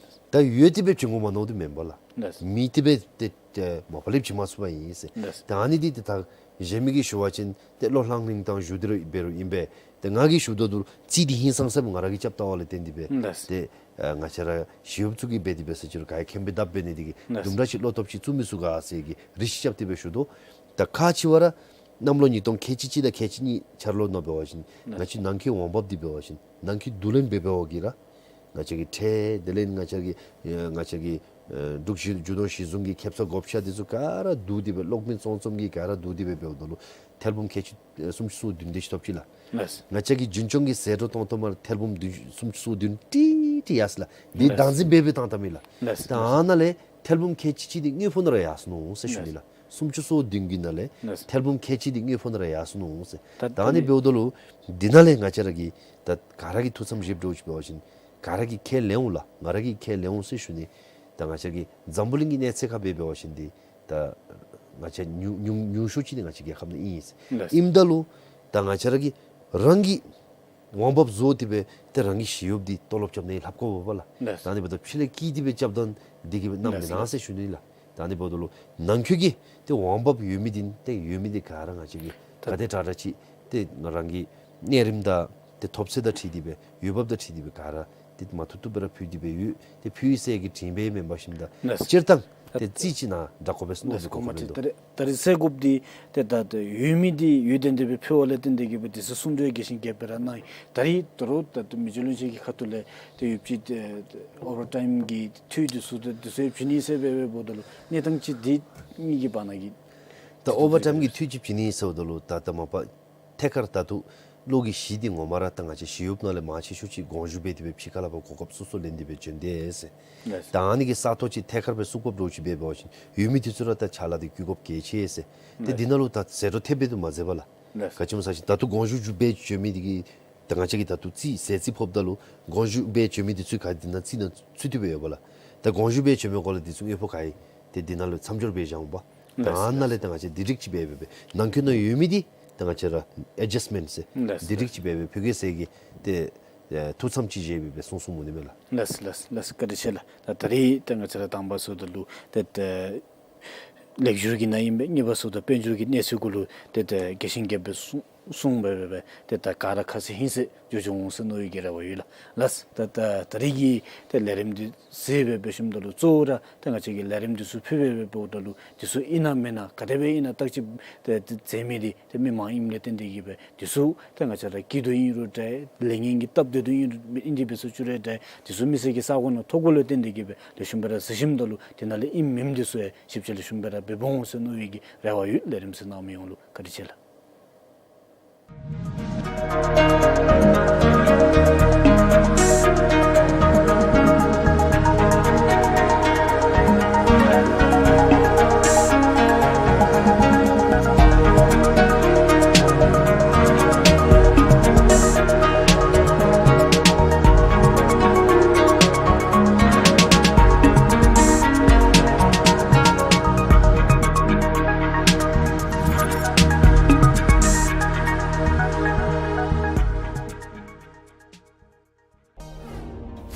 ད་ཡོད་དེ་སྦེ་བྱིན་དགོ་མ་མནོ་དོ་མེན་པ་ལགས། མེད་དེ་སྦེ་ཏེ་ཏེ་མ་པ་ལས་བྱིན་མ་ཚུགས་པ་ཨིན་ཟེར། ད་ཨ་ནི་འདི་ཏེ་ད་ གཞན་མི་གིས་ཞུ་བ་ཅིན་ཏེ་བློ་ལྷང་ལྷིང་དང་ཞུ་སྟེ་ར་འབད་རུང་ཨིན་པས། ཏེ་ང་གིས་ཞུ་དོ་བདུད་རྩི་འདི་ཧིང་སངས་ས་སྦེ་ང་ར་གིས་རྐྱབ་བལྟ་བ་ལས་བརྟེན་ཏེ་སྦེ། ལགས། ཏེ་ཨ་ང་བཅས་ར་ཞི་གཡོགཔ་ཚུ་གིས་འབད་དེ་སྦེ་ཟེར་ཅི་རུང་ག་ཡང་མཁྱེན་པའི་ཐབས་འབད་ནི་དེ་གིས། ལགས། དུམ་གྲ་ཅིག་བློ་སྟོབས་ཅིག་བཙུགས་མི་ཚུགས་ག་ཟེར་གྱི་རེ་ཞིག་རྐྱབ་སྟེ་སྦེ་ཞུ་དོ། ད་ཁག་ཆེ་བ་ར་གནམ་ལོ་ཉིས་སྟོང་ཁལ་གཅིག་གཅིག་དང་ཁལ་གཅིག་གཉིས་འཆར་ལོ་ནང་འབད་བ་ཅིན། ལགས། ང་བཅས་ནང་འཁོད་འོང་འབབ་འདི་འབད་བ་ཅིན་ནང་འཁོད་བསྡུ་ལེན་འབད་འབདཝ་གིས་ར་ང་བཅས་ཀྱི་ཁྲལ་དེ་ལས་ང་བཅས་ཀྱི་ཨེ་ང་བཅས་ཀྱི་ཨེ་འབྲུག་བཞི་འབྲུག་གྲོང་གཞི་བཟུང་གི་ཁེ་སང་བགོ་བཤའ་འདི་ཚུ་ག་ར་བསྡུ་སྟེ་སྦེ་གློག་མེ་བཙོང་བཙོང་གི་ག་ར་བསྡུ་སྟེ་སྦེ་འབདཝ་ད་ལུ་ཐེར་འབུམ་ཁལ་གཅིག་ཨེ་སུམ་ཅུ་སོ་བདུན་དེ་ཅིག་ཐོབ་ཅི་ལགས། ལགས། ང་བཅས་ཀྱི་རྒྱུན་སྐྱོང་གི་ཟད་འགྲོ་གཏོང་གཏངམ་ར་ཐེར་འབུམ་བདུན་སུམ་ཅུ་སོ་བདུན་ཏིག་ཏིག་ཡར་སོ་ལགས། འདི། ལགས། བདག་འཛིན་འབད་འབད་བཏང་བཏངམ་ཨིན་ལགས། ལགས། ད་ཨ་ནཱ་ལས་ཐེར་འབུམ་ཁལ་གཅིག་གཅིག་འདི་དངུལ་ཕོན་ར་ཡར་སོ་ནུག་ཟེར་ཞུ་ནི་ལགས། ལགས། སུམ་ཅུ་སོ་བདུན་གྱི་ནང་ལས། ལགས། ཐེར་འབུམ་ཁལ་གཅིག་འདི་དངུལ་ཕོན་ར་ཡར་སོ་ནུག་ཟེར། ད་ད་ཨ་ནི་འབདཝ་ད་ལུ་འདི་ནང་ལས་ང་བཅས་ར་གིས་ད་ག་ར་གིས་ཐུགས་བསམ་བཞེསཔ་འདྲཝ་ཅིག་འབད་བ་ཅིན་ག་ར་གིས་ཁས་ལེན་འོང་ལགས། ང་ར་གིས་ཁས་ལེན་འོང་ཟེར་ཞུ་ནི། ད་ང་བཅས་ཀྱི་འཛམ་བུ་གླིང་གི་གནས་ཚད་ཁར་འབད་འབད་བ་ཅིན་འདི་ད་ང་བཅས་ཉུང་ཉུང་ཉུང་ཤོས་ཅིག་འདི་ང་བཅས་རྒྱལ་ཁབ་ནང་ཨིན་ཟེར། ལགས། ཨིནམ་ད་ལུ་ད་ང་བཅས་ར་གིས་རང་གི་འོང་འབབ་བཟོ་སྟེ་སྦེ་ཏེ་རང་གི་ཞི་གཡོགཔ་འདི་ལྟོ་ལོག་རྐྱབ་ནི་ལྷབ་དགོ་པས་ལགས། ལགས། ད་ཨ་ནི་འབདཝ་ད་ཕྱི་ལས་སྐྱེལ་ཏེ་སྦེ་རྐྱབ་ད་འདི་གིས་སྦེ་གནམ་མེད་ན་ཟེར་ཞུ་ནི་ལགས། ད་ཨ་ནི་འབདཝ་ད་ལུ་ནང་འཁོད་ཀྱི་ཏེ་འོང་འབབ་ཡོད་མི་འདི་ཏེ་ཡོད་མི་འདི་ག་ར་ང་བཅས་ཀྱིས་ག་དེ་དྲག་དྲག་ཅིག་ཏེ་ང་རང་གི་གནས་རིམ་དང་ཏེ་ཐོབ་ཚད་དང་འཁྲིལ་ཏེ་སྦེ་འོང་འབབ་དང་འཁྲིལ་ཏེ་སྦེ་ག་ར་ཏེ་མ་ཐུབ་ཐུབ་སྦེ་ར་ཕུལ་ཏེ་སྦེ་ཡོད། ཏེ་ཕུལ་ཡི་ཟེར་གྱི་དྲིན་འབད་མེན་པར་ཞིནམ་ད། ལགས། སྤྱིར་བཏང་ཏེ་རྩིས་ཅིག་ནཱ་དྲག་དགོ་པས་ཟེར་མནོ། ལགས། སྦེ་གོ་ཁོ་མ་ཁོ་ཏེ་རེ་ད། ད་རེས་ཟེར་དགོཔ་འདི་ཏེ་ད་ད་ཡོད་མི་འདི་ཡོད་དེ་འདི་སྦེ་ཕུལ་བ་ལས་བརྟེན་ཏེ་གིས་སྦེ་འདི་ཚུ་གསུང་གྲོས་རྒྱས་ཤིང་རྒྱསཔ་སྦེ་ར་གནང་ཡི། ད་རེས་ད་རུང་ད་ད་མི་རྗེ་བློན་ཆེན་གྱི་ཁ་ཐུག་ལས་ཏེ་ཡོད་པ་ཅིན་ཏེ་ཨོ་ཝར་ཊའིམ་གྱི་འཐུས་འདི་ཚུ་ཏེ་འདི་ཚུ་ཡང་བྱིན་ནི་ཟེར་སྦེ་འབདཝ་ད་ལུ་གནས་སྟངས་ཅིག་འདི་གཉིས་ཀྱི་བར་ན་གི། ད་ཨོ་ཝར་ཊའིམ་གྱི་འཐུས་ཅིག་བྱིན་ནི་ཟེརཝ་ད་ལུ་ད་ད་མ་པ་ཐད་ཀར་ད་ལྟོ་གློག་གི་གཞི་འདི་ངོ་མ་ར་ད་ང་བཅས་ཞི་གཡོགཔ་ནང་ལས་མང་ཆེ་ཤོས་ཅིག་དགོངས་ཞུ་འབད་དེ་སྦེ་ཕྱི་ཁ་ལས་ཕར་གོ་སྐབས་སོ་སོ་ལེན་ཏེ་སྦེ་བྱོན་ཏེ་ཟེར། ལགས། ད་ཨ་ནི་གི་ས་སྟོང་ཅིག་ཐད་ཀར་སྦེ་བཙུགས་དགོཔ་འདྲཝ་ཅིག་འབད་འབད་བ་ཅིན་ཡོད་མི་འདི་ཚུ་ར་ད་ཕྱག་ལཱ་འདི་བཀོལ་དགོཔ་གལ་ཆེ་ཟེར། ཏེ། ལགས། འདི་ནང་ལུ་ད་ཟད་འགྲོ་ཐེབས་སྦེ་འདུག་མ་ཟེར་བས་ལགས། ལགས། ག་ཅི་སྨོ་ཟེར་བ་ཅིན་ད་ལྟོ་དགོངས་ཞུ་འབད་བྱོན་མི་འདི་གིས་ད་ང་བཅས་ཀྱིས་ད་ལྟོ་རྩིས་ཟད་རྩིས་ཕབ་ད་ལུ་དགོངས་ཞུ་འབད་བྱོན་མི་འདི་ཚུ་ག་འདི་ནང་རྩིས་ནང་ཚུད་དེ་སྦེ་ཡོད་པས་ལགས། ད་དགོངས་ཞུ་འབད་བྱོན་མི་གུ་ལུ་འདི་ཚུ་དངུལ་ཕོན་ག་ཡོད་ཏེ་འདི་ནང་ལུ་མཚམས་སྦྱོར་འབད་བཞག་འོང་པས། ད་ལགས། ཨ་ནཱ་ལས་ད་ང་བཅས་འདི་རིགས་ཅིག་འབད་འབད་འབད་ནང་འཁོད་ནང་ཡོད་མི་འདི་ད་ང་བཅས་ར་ཨེ་ཇསཊ་མེནཊ་ཟེར། ལགས། འདི་རིགས་ཅིག་འབད་འབད་ཕུལ་གེ་ཟེར་གྱི་ཏེ་ཨེ་ཐུགས་བསམ་ཅིག་བཞེས་འབད་འབད་གསུང་གསུངམ་འོང་ནི་མས་ལགས། ལགས་ལགས་ལགས། བཀའ་དྲིན་ཆེ་ལགས། ད་ད་རེས་ད་ང་བཅས་ར་དང་པ་ཟེརཝ་ད་ལུ་ཏེ་ཏེ་ལེགས་སྒྱུར་གྱི་ནང་ཨིན་པས། གཉིས་པ་ཟེརཝ་ད་དཔལ་འབྱོར་གྱི་གནས་ཚུལ་གུ་ལུ་ཏེ་ཏེ་རྒྱས་ཤིང་རྒྱསཔ་སྦེ་གསུང་གསུངས་འབད་འབད་འབད་ཏེ་ད་ག་ར་ཁ་གསལ་ཧིང་སངས་འགྱོ་འགྱོཝ་འོང་ཟེར་མནོ་བའི་གི་རེ་བ་ཡོད་ལགས། ལགས། ད་ད་ད་རེས་ཀྱི་ཏེ་ལས་རིམ་འདི་གཟིགས་འབད་འབད་ཞིནམ་ད་ལུ་གཙོ་བོ་ར་ཏེ་ང་བཅས་ཀྱིས་ལས་རིམ་འདི་ཚུ་ཕུལ་འབད་འབད་འབདཝ་ད་ལུ་འདི་ཚུ་ཨིན་ན་མེན་ན་ག་དེ་སྦེ་ཨིན་ན་བརྟག་དཔྱད་ཏེ་ཏེ་མཛད་མི་འདི་ཏེ་མི་མང་ཨིནམ་ལས་བརྟེན་ཏེ་གིས་སྦེ་འདི་ཚུ་ཏེ་ང་བཅས་ར་སྐྱིད་སྡུག་ཨིན་རུང་འདྲ་ལས་ངན་གྱི་སྟབས་བདེ་སྡུག་ཨིན་རུང་ཨིན་ཏེ་འབད་སོང་ཅི་རུང་འདྲ་འདི་ཚུ་མི་སེར་གྱི་ས་གོ་ནང་ཐོབ་དགོཔ་ལས་བརྟེན་ཏེ་གིས་སྦེ་ལེགས་ཤོམ་སྦེ་ར་གཟིགས་ཞིནམ་ད་ལུ་འདི་ནང་ལས་ཨིནམ་མེནམ་འདི་ཚུ་ཡང་ཞིབ་དཔྱད་ལེགས་ཤོམ་སྦེ་ར་འབད་འོང་ཟེར་མནོ་བའི་གི་རེ་བ་ཡོད། ལས་རིམ་གཟིགས་གནང་མི་ཡོངས་ལུ་བཀའ་དྲིན་ཆེ་ལགས།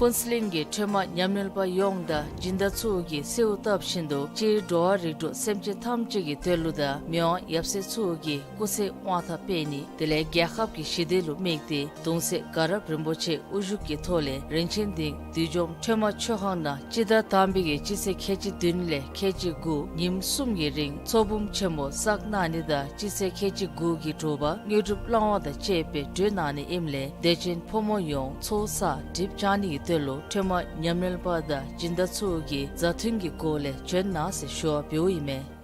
ཕུན་ཚོགས་གླིང་གི་ཁྲོས་མ་ཉམས་ལེན་པ་ཡོངས་དང་སྦྱིན་བདག་ཚུ་གིས་གསོལཝ་བཏབ་བཞིན་དུ་སྤྱིར་འགྲོ་བ་རིགས་དྲུག་སེམས་ཅན་ཐམས་ཅད་ཀྱི་དོན་ལུ་དང་མི་དབང་ཡབ་སྲས་ཚུ་གི་སྐུ་ཚེ་དབང་ཐང་སྤེལ་ནི་དེ་ལས་རྒྱལ་ཁབ་ཀྱི་ཞི་བདེ་ལུ་དམིགས་ཏེ་གདུང་སྲས་དགའ་རབ་རིན་པོ་ཆེ་དབུ་བཞུགས་ཀྱི་ཐོག་ལས་རིན་ཆེན་སྡིངས་བདུད་འཇོམས་ཁྲོས་མ་མཆོད་ཁང་ནང་སྤྱི་ཟླ་དང་པའི་གི་སྤྱི་ཚེས་ཁལ་གཅིག་བདུན་ལས་ཁལ་གཅིག་དགུ་ཉིནམ་གསུམ་གྱི་རིང་ཚོགས་འབུམ་ཆེན་མོ་བསགས་གནང་ནི་དང་སྤྱི་ཚེས་ཁལ་གཅིག་དགུ་གི་དྲོ་པ་དངོས་གྲུབ་བླང་བ་དང་བཅས་པའི་གྲོལ་གནང་ནི་ཨིནམ་ལས་དད་ཅན་ཕོ་མོ་ཡོངས་ཚོགས་བསགས་སྒྲིབ་སྦྱང་ནི་གི་དོན་ལུ་ཁྲོས་མ་ཉམས་ལེན་པ་དང་སྦྱིན་བདག་ཚུ་གིས་མཛའ་མཐུན་གྱི་སྒོ་ལས་བྱོན་གནང་ཟེར་ཞུ་བ་འབདཝ་ཨིན་མས།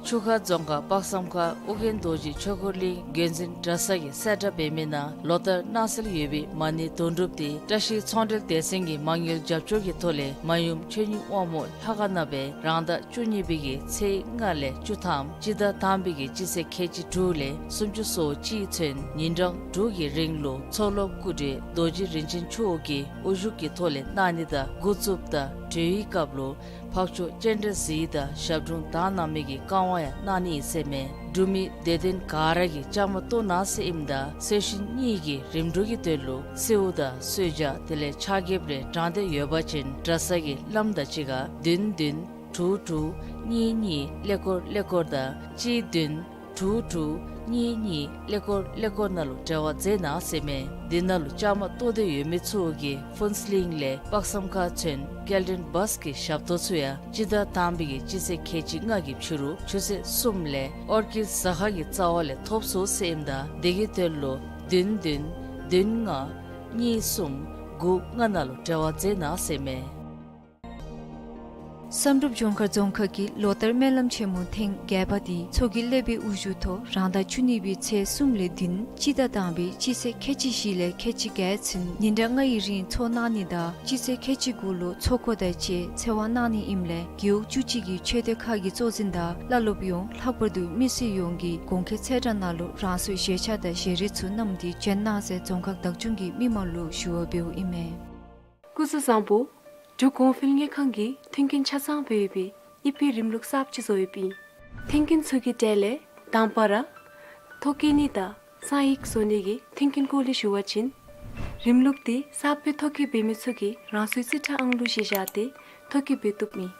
ཆུ་ཁ་རྫོང་ཁག་དཔག་བསམ་ཁ་ཨོ་རྒྱན་རྡོ་རྗེ་ཆོས་འཁོར་གླིང་འགན་འཛིན་གྲྭ་ཚང་གི་གསལ་བསྒྲགས་འབད་མི་ནང་ལོ་ལྟར་གནང་སྲོལ་ཡོད་པའི་མ་ཎི་དོན་གྲུབ་འདི་བཀྲ་ཤིས་ཚོང་འབྲེལ་སྡེ་ཚན་གྱི་མ་དངུལ་རྒྱབ་སྐྱོར་གྱི་ཐོག་ལས་མ་ཡུམ་ཆོས་ཉིད་དབང་མོ་ལྷ་ཁང་ནང་སྦེ་རང་ཟླ་བཅུ་གཉིས་པའི་གི་ཚེས་ལྔ་ལས་བཅུ་ཐམ་སྤྱི་ཟླ་དང་པའི་གི་སྤྱི་ཚེས་ཁལ་གཅིག་དྲུག་ལས་སུམ་ཅུ་སོ་གཅིག་ཚུན་ཉིན་གྲངས་དྲུག་གི་རིང་ལུ་མཚོ་ལྷོ་སྐུ་བགྲེས་རྡོ་རྗེ་རིན་ཆེན་མཆོག་གི་དབུ་བཞུགས་ཀྱི་ཐོག་ལས་གནང་ནི་དང་འགོ་བཙུགསཔ་དང་གྲོལ་བའི་སྐབས་ལུ་འཕགས་མཆོག་སྤྱན་རས་གཟིགས་དང་ཞབས་དྲུང་དག་སྣང་མའི་གི་བཀའ་དབང་ཡང་གནང་ནི་ཨིན་ཟེར་མས། འབྲུག་མི་དད་ལྡན་ག་ར་གིས་བཅའ་མར་གཏོགས་གནང་ཟེར་ཨིནམ་ད་གསོལ་ཞིང་སྙིང་གི་རིམ་གྲོ་གི་དོན་ལུ་གསོལཝ་དང་གསོལ་ཇ་དེ་ལས་ཕྱག་འགྱེད་རེ་དྲང་སྟེ་ཡོད་པ་ཅིན་གྲྭ་ཚང་གི་བླམ་དང་གཅིག་ཁར་བདུན་བདུན་ དྲུག་དྲུག་གཉིས་གཉིས་ཀླད་ཀོར་ཀླད་ཀོར་དང་གཅིག་བདུན་དྲུག་དྲུག་གཉིས་གཉིས་ཀླད་ཀོར་ཀླད་ཀོར་ནང་ལུ་འབྲེལ་བ་མཛད་གནང་ཟེར་མས། འདི་ནང་ལུ་བཅའ་མར་གཏོགས་ཏེ་ཡོད་མི་ཚུ་གིས་ཕུན་ཚོགས་གླིང་ལས་དཔག་བསམ་ཁ་ཚུན་སྐྱེལ་འདྲེན་བཱས་ཀྱི་ཞབས་ཏོག་ཚུ་ཡང་སྤྱི་ཟླ་དང་པའི་གི་སྤྱི་ཚེས་ཁལ་གཅིག་ལྔ་གི་ཕྱི་རུ་ཆུ་ཚོད་གསུམ་ལས་ཨོར་ཀིཌ་ཟ་ཁང་གི་རྩ་བ་ལས་ཐོབ་ཚུགས་ཟེར་ཨིནམ་ད་དེ་གི་དོན་ལུ་བདུན་བདུན་བདུན་ལྔ་གཉིས་གསུམ་དགུ་ལྔ་ནང་ལུ་འབྲེལ་བ་མཛད་གནང་ཟེར་མས། བསམ་གྲུབ་ལྗོངས་མཁར་རྫོང་ཁག་གི་ལོ་ལྟར་སྨོན་ལམ་ཆེན་མོ་ཐེངས་བརྒྱད་པ་འདི་མཚོ་གི་ཀླད་པའི་དབུ་བཞུགས་ཐོག་རང་ཟླ་བཅུ་གཉིས་པའི་ཚེས་གསུམ་ལས་བདུན་སྤྱི་ཟླ་དང་པའི་སྤྱི་ཚེས་ཁལ་གཅིག་བཞི་ལས་ཁལ་གཅིག་བརྒྱད་ཚུན་ཉིན་གྲངས་ལྔའི་རིང་འཚོགས་གནང་ནི་དང་སྤྱི་ཚེས་ཁལ་གཅིག་དགུ་ལུ་ཚོགས་འཁོར་དང་བཅས་ཚེ་དབང་གནང་ནི་ཨིནམ་ལས་རྒེད་འོག་བཅུ་གཅིག་གི་ཆོས་སྡེ་ཁག་གི་གཙོ་འཛིན་དང་བླ་སློབ་ཡོངས་ལྷག་པར་དུ་མི་སེར་ཡོངས་ཀྱིས་གོང་འཁོད་ཚེས་གྲངས་ནང་ལུ་རང་སོའི་བཞེས་ཆ་དང་བཞེས་རིགས་ཚུ་བསྣམས་ཏེ་བྱོན་གནང་ཟེར་རྫོང་ཁག་བདག་སྐྱོང་གིས་མི་མང་ལུ་ཞུ་བ་འབདཝ་ཨིན་མས། སྐུ་གཟུགས་བཟང་པོ། འབྲུག་གོང་འཕེལ་དངུལ་ཁང་གིས་མཐུན་རྐྱེན་ཆ་ཚང་སྦེ་ཡོད་པའི་ཨི་པེ་རིམ་ལུགས་གསརཔ་ཅིག་བཟོ་ཡོདཔ་ཨིན། མཐུན་རྐྱེན་ཚུ་གི་གྲས་ལས་དང་པ་ར་ཐོ་བཀོད་ནི་དང་གསང་ཡིག་བཟོ་ནི་གི་མཐུན་རྐྱེན་སྐོར་ལས་ཞུ་བ་ཅིན། རིམ་ལུགས་འདི་གསརཔ་སྦེ་ཐོ་བཀོད་འབད་མི་ཚུ་གིས་རང་སོའི་རྩིས་ཁྲ་ཨང་གླུ་གཞི་བཞག་སྟེ་ཐོ་བཀོད་འབད་བཏུབ་ཨིན།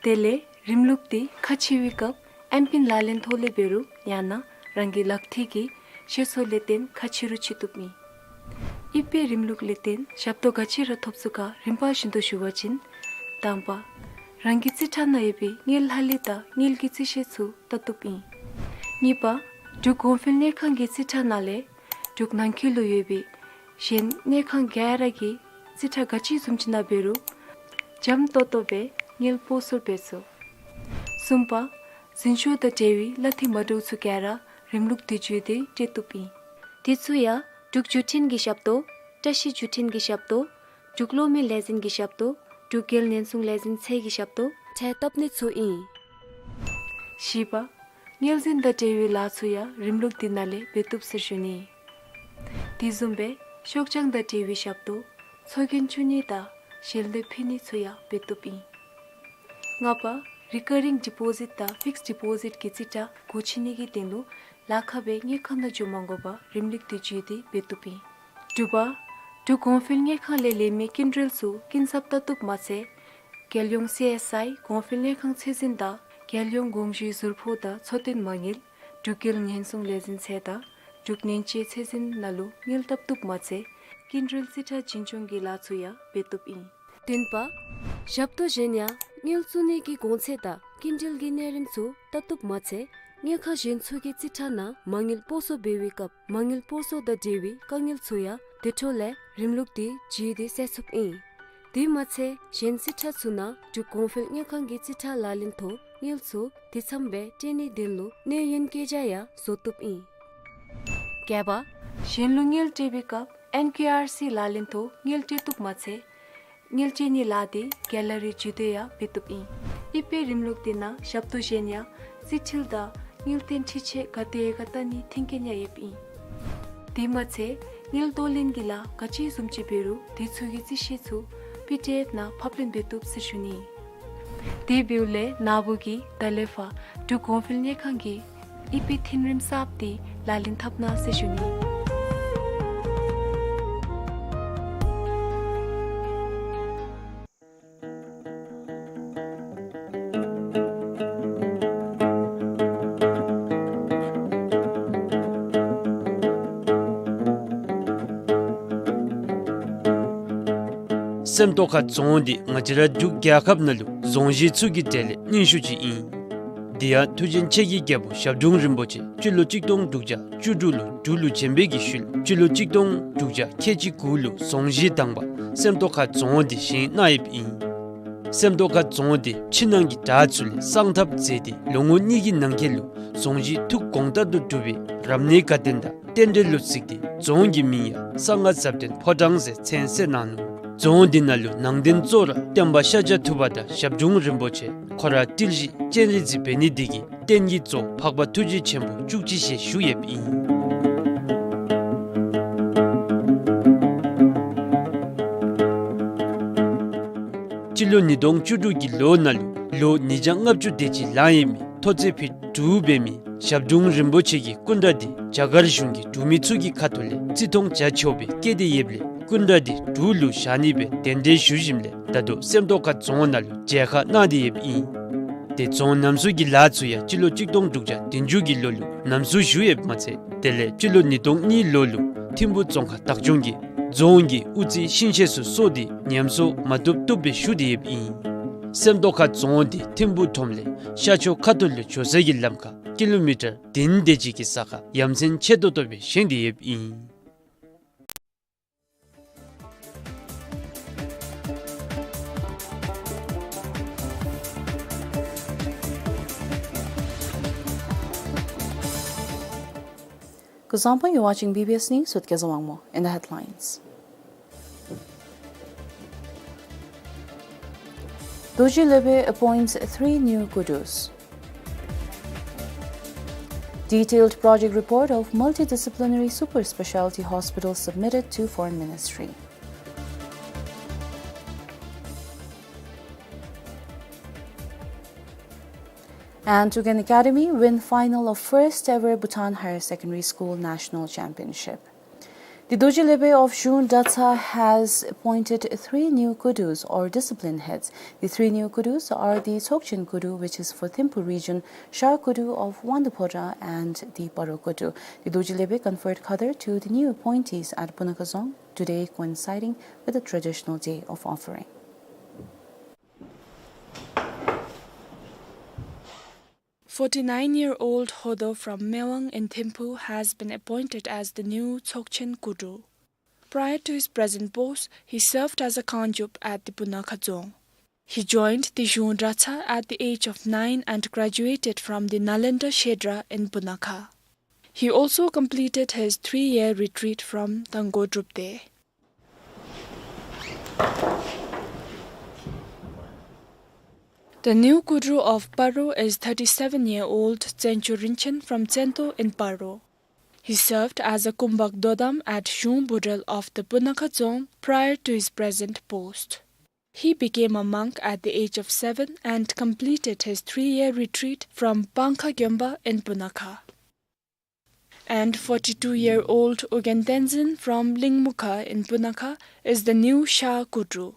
དེ་ལས་རིམ་ལུགས་འདི་ཁ་ཕྱེ་བའི་སྐབས་ཨེམ་པིན་ལག་ལེན་ཐོག་ལས་འབད་རུང་ཡང་ན་རང་གི་ལག་མཐིལ་གྱི་ཤེས་ཚད་ལས་བརྟེན་ཁ་ཕྱེ་རུང་ཕྱེ་བཏུབ་ཨིན། ཨི་པེ་རིམ་ལུགས་ལས་བརྟེན་ཞབས་ཏོག་ག་ཅི་ར་ཐོབ་ཚུགས་ག་རིམ་པ་བཞིན་དུ་ཞུ་བ་ཅིན། དང་པ་རང་གི་རྩིས་ཁྲ་ནང་ཡོད་པའི་དངུལ་ལྷག་ལུས་དང་དངུལ་གྱི་རྩིས་བཤེར་ཚུ་བལྟ་བཏུབ་ཨིན། གཉིས་པ་འབྲུག་གོང་འཕེལ་དངུལ་ཁང་གི་རྩིས་ཁྲ་ནང་ལས་འབྲུག་ནང་འཁོད་ལུ་ཡོད་པའི་གཞན་དངུལ་ཁང་ག་ར་གི་རྩིས་ཁྲ་ག་ཅི་བཟུམ་ཅིག་ནང་འབད་རུང་འཇམ་ཏོང་ཏོ་སྦེ་དངུལ་སྤོ་སོར་འབད་ཚུགས། གསུམ་པ་འཛིན་ཤོག་དང་འབྲེལ་བའི་གླ་འཐུས་མ་འདྲཝ་ཚུ་ག་ར་རིམ་ལུགས་འདི་བརྒྱུད་དེ་སྤྲོད་བཏུབ་ཨིན། དེ་ཚུ་ཡང་འབྲུག་བརྒྱུད་འཕྲིན་གྱི་ཞབས་ཏོག་བཀྲ་ཤིས་བརྒྱུད་འཕྲིན་གྱི་ཞབས་ཏོག་འབྲུག་གློག་མེ་ལས་འཛིན་གྱི་ཞབས་ཏོག་འབྲུག་རྒྱལ་ཉེན་སྲུང་ལས་འཛིན་ཚད་ཀྱི་ཞབས་ཏོག་ཁྲལ་བཏབ་ནི་ཚུ་ཨིན། བཞི་པ་དངུལ་འཛིན་དང་འབྲེལ་བའི་ལཱ་ཚུ་ཡང་རིམ་ལུགས་འདི་ནང་ལས་འབད་བཏུབ་ཟེར་ཞུ་ནི། དེ་བཟུམ་སྦེ་ཤོག་བྱང་དང་འབྲེལ་བའི་ཞབས་ཏོག་ཚོགས་རྒྱན་བཙུགས་ནི་དང་ཞལ་འདེབས་ཕུལ་ནི་ཚུ་ཡང་འབད་བཏུབ་ཨིན། ལྔ་པ་རི་ཀ་རིང་ཌི་པོ་ཟིཊ་དང་ཕིགསཌ་ཌི་པོ་ཟིཊ་གི་རྩིས་ཁྲ་སྒོ་ཕྱེ་ནི་གི་དོན་ལུ་ལཱ་ཁག་སྦེ་དངུལ་ཁང་ནང་འགྱོ་མ་དགོ་པར་རིམ་ལུགས་འདི་བརྒྱུད་དེ་འབད་བཏུབ་ཨིན། དྲུག་པ་འབྲུག་གོང་འཕེལ་དངུལ་ཁང་ལས་ལེན་མི་སྐྱིན་འགྲུལ་ཚུ་སྐྱིན་ཚབ་བལྟ་བཏུབ་མ་ཚད་རྒྱལ་ཡོངས་སི་ཨེསི་ཨའི་གོང་འཕེལ་དངུལ་ཁང་ཚད་འཛིན་དང་རྒྱལ་ཡོངས་དགོངས་ཞུའི་ཟུར་ཕོགས་དང་འཚོ་རྟེན་མ་དངུལ་འབྲུག་རྒྱལ་ཉེན་སྲུང་ལས་འཛིན་ཚད་དང་འབྲུག་ནན་དཔྱད་ཚད་འཛིན་ནང་ལུ་དངུལ་བཏབ་བཏུབ་མ་ཚད་སྐྱིན་འགྲུལ་རྩིས་ཁྲ་འཛིན་སྐྱོང་གི་ལཱ་ཚུ་ཡང་འབད་བཏུབ་ཨིན། བདུན་པ་ཞབས་ཏོག་གཞན་ཡང་དངུལ་བཙུགས་ནི་གི་གོང་ཚད་དང་སྐྱིན་འགྲུལ་གྱི་གནས་རིམ་ཚུ་བལྟ་བཏུབ་མ་ཚད་དངུལ་ཁང་གཞན་ཚུ་གི་རྩིས་ཁྲ་ནང་མ་དངུལ་སྤོ་སོར་འབད་བའི་སྐབས་མ་དངུལ་སྤོ་སོར་དང་འབྲེལ་བའི་དཀའ་ངལ་ཚུ་ཡང་དེ་འཕྲོ་ལས་རིམ་ལུགས་འདི་བརྒྱུད་དེ་སེལ་ཚུགསཔ་ཨིན། དེ་མ་ཚད་གཞན་རྩིས་ཁྲ་ཚུ་ནང་འབྲུག་གོང་འཕེལ་དངུལ་ཁང་གི་རྩིས་ཁྲ་ལག་ལེན་ཐོག་དངུལ་ཚུ་དེ་ཚམ་སྦེ་སྤྲོད་ནིའི་དོན་ལུ་གནས་ཡུན་བཀོད་རྒྱ་ཡང་བཟོ་བཏུབ་ཨིན། བརྒྱད་པ་གཞན་ལུ་དངུལ་སྤྲོད་པའི་སྐབས་ཨེན་ཀེ་ཨར་སི་ལག་ལེན་ཐོག་དངུལ་སྤྲོད་བཏུབ་མ་ཚད་དངུལ་སྤྲོད་ནིའི་ལཱ་འདི་ག་ལ་རི་བརྒྱུད་དེ་ཡང་འབད་བཏུབ་ཨིན། ཨི་པེ་རིམ་ལུགས་འདི་ནང་ཞབས་ཏོག་གཞན་ཡང་རྩིས་འཕྲུལ་དང་དངུལ་རྟེན་འཕྲུལ་ཆས་ག་དེ་ཡོད་ག་བལྟ་ནིའི་མཐུན་རྐྱེན་ཡང་ཡོདཔ་ཨིན། དེ་མ་ཚད་དངུལ་གཏོར་ལེན་གྱི་ལཱ་ག་ཅི་བཟུམ་ཅིག་འབད་རུང་དེ་ཚུ་གི་རྩིས་བཤེར་ཚུ་པི་ཌི་ཨེཕ་ནང་ཕབ་ལེན་འབད་བཏུབ་ཟེར་ཞུ་ནི། དེ་འབདཝ་ལས་ན་བུ་གིས་ད་ལས་ཕར་འབྲུག་གོང་འཕེལ་དངུལ་ཁང་གི་ཨི་པེ་མཐུན་རིམ་གསརཔ་འདི་ལག་ལེན་འཐབ་གནང་ཟེར་ཞུ་ནི། སེམས་རྟོགས་ཁ་རྫོང་འདི་ང་བཅས་ར་འབྲུག་རྒྱལ་ཁབ་ནང་ལུ་རྫོང་གཞི་ཚུ་གི་གྲས་ལས་རྙིང་ཤོས་ཅིག་ཨིན། དེ་ཡང་ཐུགས་རྗེ་ཆེན་གྱི་རྒྱལ་པོ་ཞབས་དྲུང་རིན་པོ་ཆེ་སྤྱི་ལོ་གཅིག་སྟོང་དྲུག་བརྒྱ་བཅུ་དྲུག་ལུ་འབྲུག་ལུ་བྱོན་པའི་གི་ཤུལ་སྤྱི་ལོ་གཅིག་སྟོང་དྲུག་བརྒྱ་ཁལ་གཅིག་དགུ་ལུ་རྫོང་གཞི་དང་པ་སེམས་རྟོགས་ཁ་རྫོང་འདི་བཞེངས་གནང་ཡོདཔ་ཨིན། སེམས་རྟོགས་ཁ་རྫོང་འདི་ཕྱི་ནང་གི་བྲག་ཚུ་ལས་གསང་ཐབས་མཛད་དེ་ལོ་ངོ་གཉིས་ཀྱི་ནང་འཁོད་ལུ་རྫོང་གཞི་ཐུགས་དགོངས་ལྟར་དུ་གྲུབ་པའི་རབ་གནས་དགའ་སྟོན་དང་རྟེན་འབྲེལ་ལུ་གཟིགས་ཏེ་རྫོང་གི་མིང་ཡང་གསང་སྔགས་ཟབ་དོན་ཕོ་བྲང་ཟེར་མཚན་གསོལ་གནང་ནུག། རྫོང་འདི་ནང་ལུ་ནང་རྟེན་གཙོ་བོ་ར་སྟོན་པ་ཤཱཀྱ་ཐུབ་པ་དང་ཞབས་དྲུང་རིན་པོ་ཆེ་ཁོ་ར་ཏིལ་བཞི་སྤྱན་རས་གཟིགས་འབད་ནི་འདི་གིས་རྟེན་གྱི་གཙོ་འཕགས་པ་ཐུགས་རྗེ་ཆེན་པོ་བཅུ་གཅིག་ཞལ་བཞུགས་ཡོདཔ་ཨིན། སྤྱི་ལོ་ཉིས་སྟོང་བཅུ་དྲུག་གི་ལོ་ནང་ལུ་ལོ་ཉིས་བརྒྱ་ལྔ་བཅུ་དེ་ཅིག་ལང་ཡོད་མི་མཐོ་ཚད་ཕིཊ་དྲུག་འབད་མི་ཞབས་དྲུང་རིན་པོ་ཆེ་གི་སྐུ་འདྲ་འདི་རྒྱ་གར་གཞུང་གི་འབྲུག་མི་ཚུ་གི་ཁ་ཐུག་ལས་བརྩི་མཐོང་བྱ་ཆོག་པའི་བཀོད་དེ་ཡོདཔ་ལས་ སྐུ་འདྲ་འདི་འབྲུག་ལུ་བཞག་ནི་སྦེ་གདན་འདྲེན་ཞུ་ཞིནམ་ལས་ད་ལྟོ་སེམས་རྟོགས་ཁ་རྫོང་ནང་ལུ་མཇལ་ཁ་གནང་སྟེ་ཡོདཔ་ཨིན། ཏེ་རྫོང་རྣམ་གསུམ་གྱི་ལཱ་ཚུ་ཡང་སྤྱི་ལོ་གཅིག་སྟོང་དྲུག་བརྒྱ་བདུན་ཅུ་གི་ལོ་ལུ་རྣམ་གསུམ་ཞུ་ཡོདཔ་མ་ཚད་དེ་ལས་སྤྱི་ལོ་ཉིས་སྟོང་གཉིས་ལོ་ལུ་ཐིམ་ཕུ་རྫོང་ཁག་བདག་སྐྱོང་གིས་རྫོང་གི་དབུ་རྩེ་ཤིང་ཆས་ཚུ་གསོ་སྟེ་ཉམས་གསོ་མ་བཏུབ་བཏུབ་སྦེ་ཞུ་སྟེ་ཡོདཔ་ཨིན། སེམས་རྟོགས་ཁ་རྫོང་འདི་ཐིམ་ཕུ་ཁྲོམ་ལས་ཤར་ཕྱོགས་ཁ་ཐུག་ལུ་འགྱོ་ས་གི་ལམ་ཁར་ཀི་ལོ་མི་ཊར་བདུན་དེ་ཅིག་གི་ས་ཁར་ཡ་མཚན་ཆེ་ཏོག་ཏོ་སྦེ་བཞེངས་ཏེ་ཡོདཔ་ཨིན། Kuzuzangpo, you're watching B B S News with Kezawangmo. In the headlines, Dorji Lepe appoints three new kudus. Detailed project report of multidisciplinary super specialty hospital submitted to Foreign Ministry. And Tugen Academy win final of first ever Bhutan Higher Secondary School National Championship. The Dorji Lepe of Zhung Dratshar has appointed three new kudus or discipline heads. The three new kudus are the Tsokchen Kudu, which is for Thimphu region, Sha Kudu of Wangdue Phodrang, and the Paro Kudu. The Dorji Lepe conferred khadar to the new appointees at Punakha Dzong today, coinciding with the traditional day of offering. Forty-nine-year-old Hodo from Mewang in Thimphu has been appointed as the new Tsokchen Kudu. Prior to his present post, he served as a Kangyup at the Punakha Dzong. He joined the Zhung Dratshar at the age of nine and graduated from the Nalanda Shedra in Punakha. He also completed his three-year retreat from Tanggo Drupte. The new Kudu of Paro is thirty-seven-year-old Tsencho Rinchen from Tsento in Paro. He served as a Kumbak Dodam at Zhung Budral of the Punakha Dzong prior to his present post. He became a monk at the age of seven and completed his three-year retreat from Pangkha Gyomba in Punakha. And forty-two-year-old Ugyen Tenzin from Lingmukha in Punakha is the new Sha Kudu.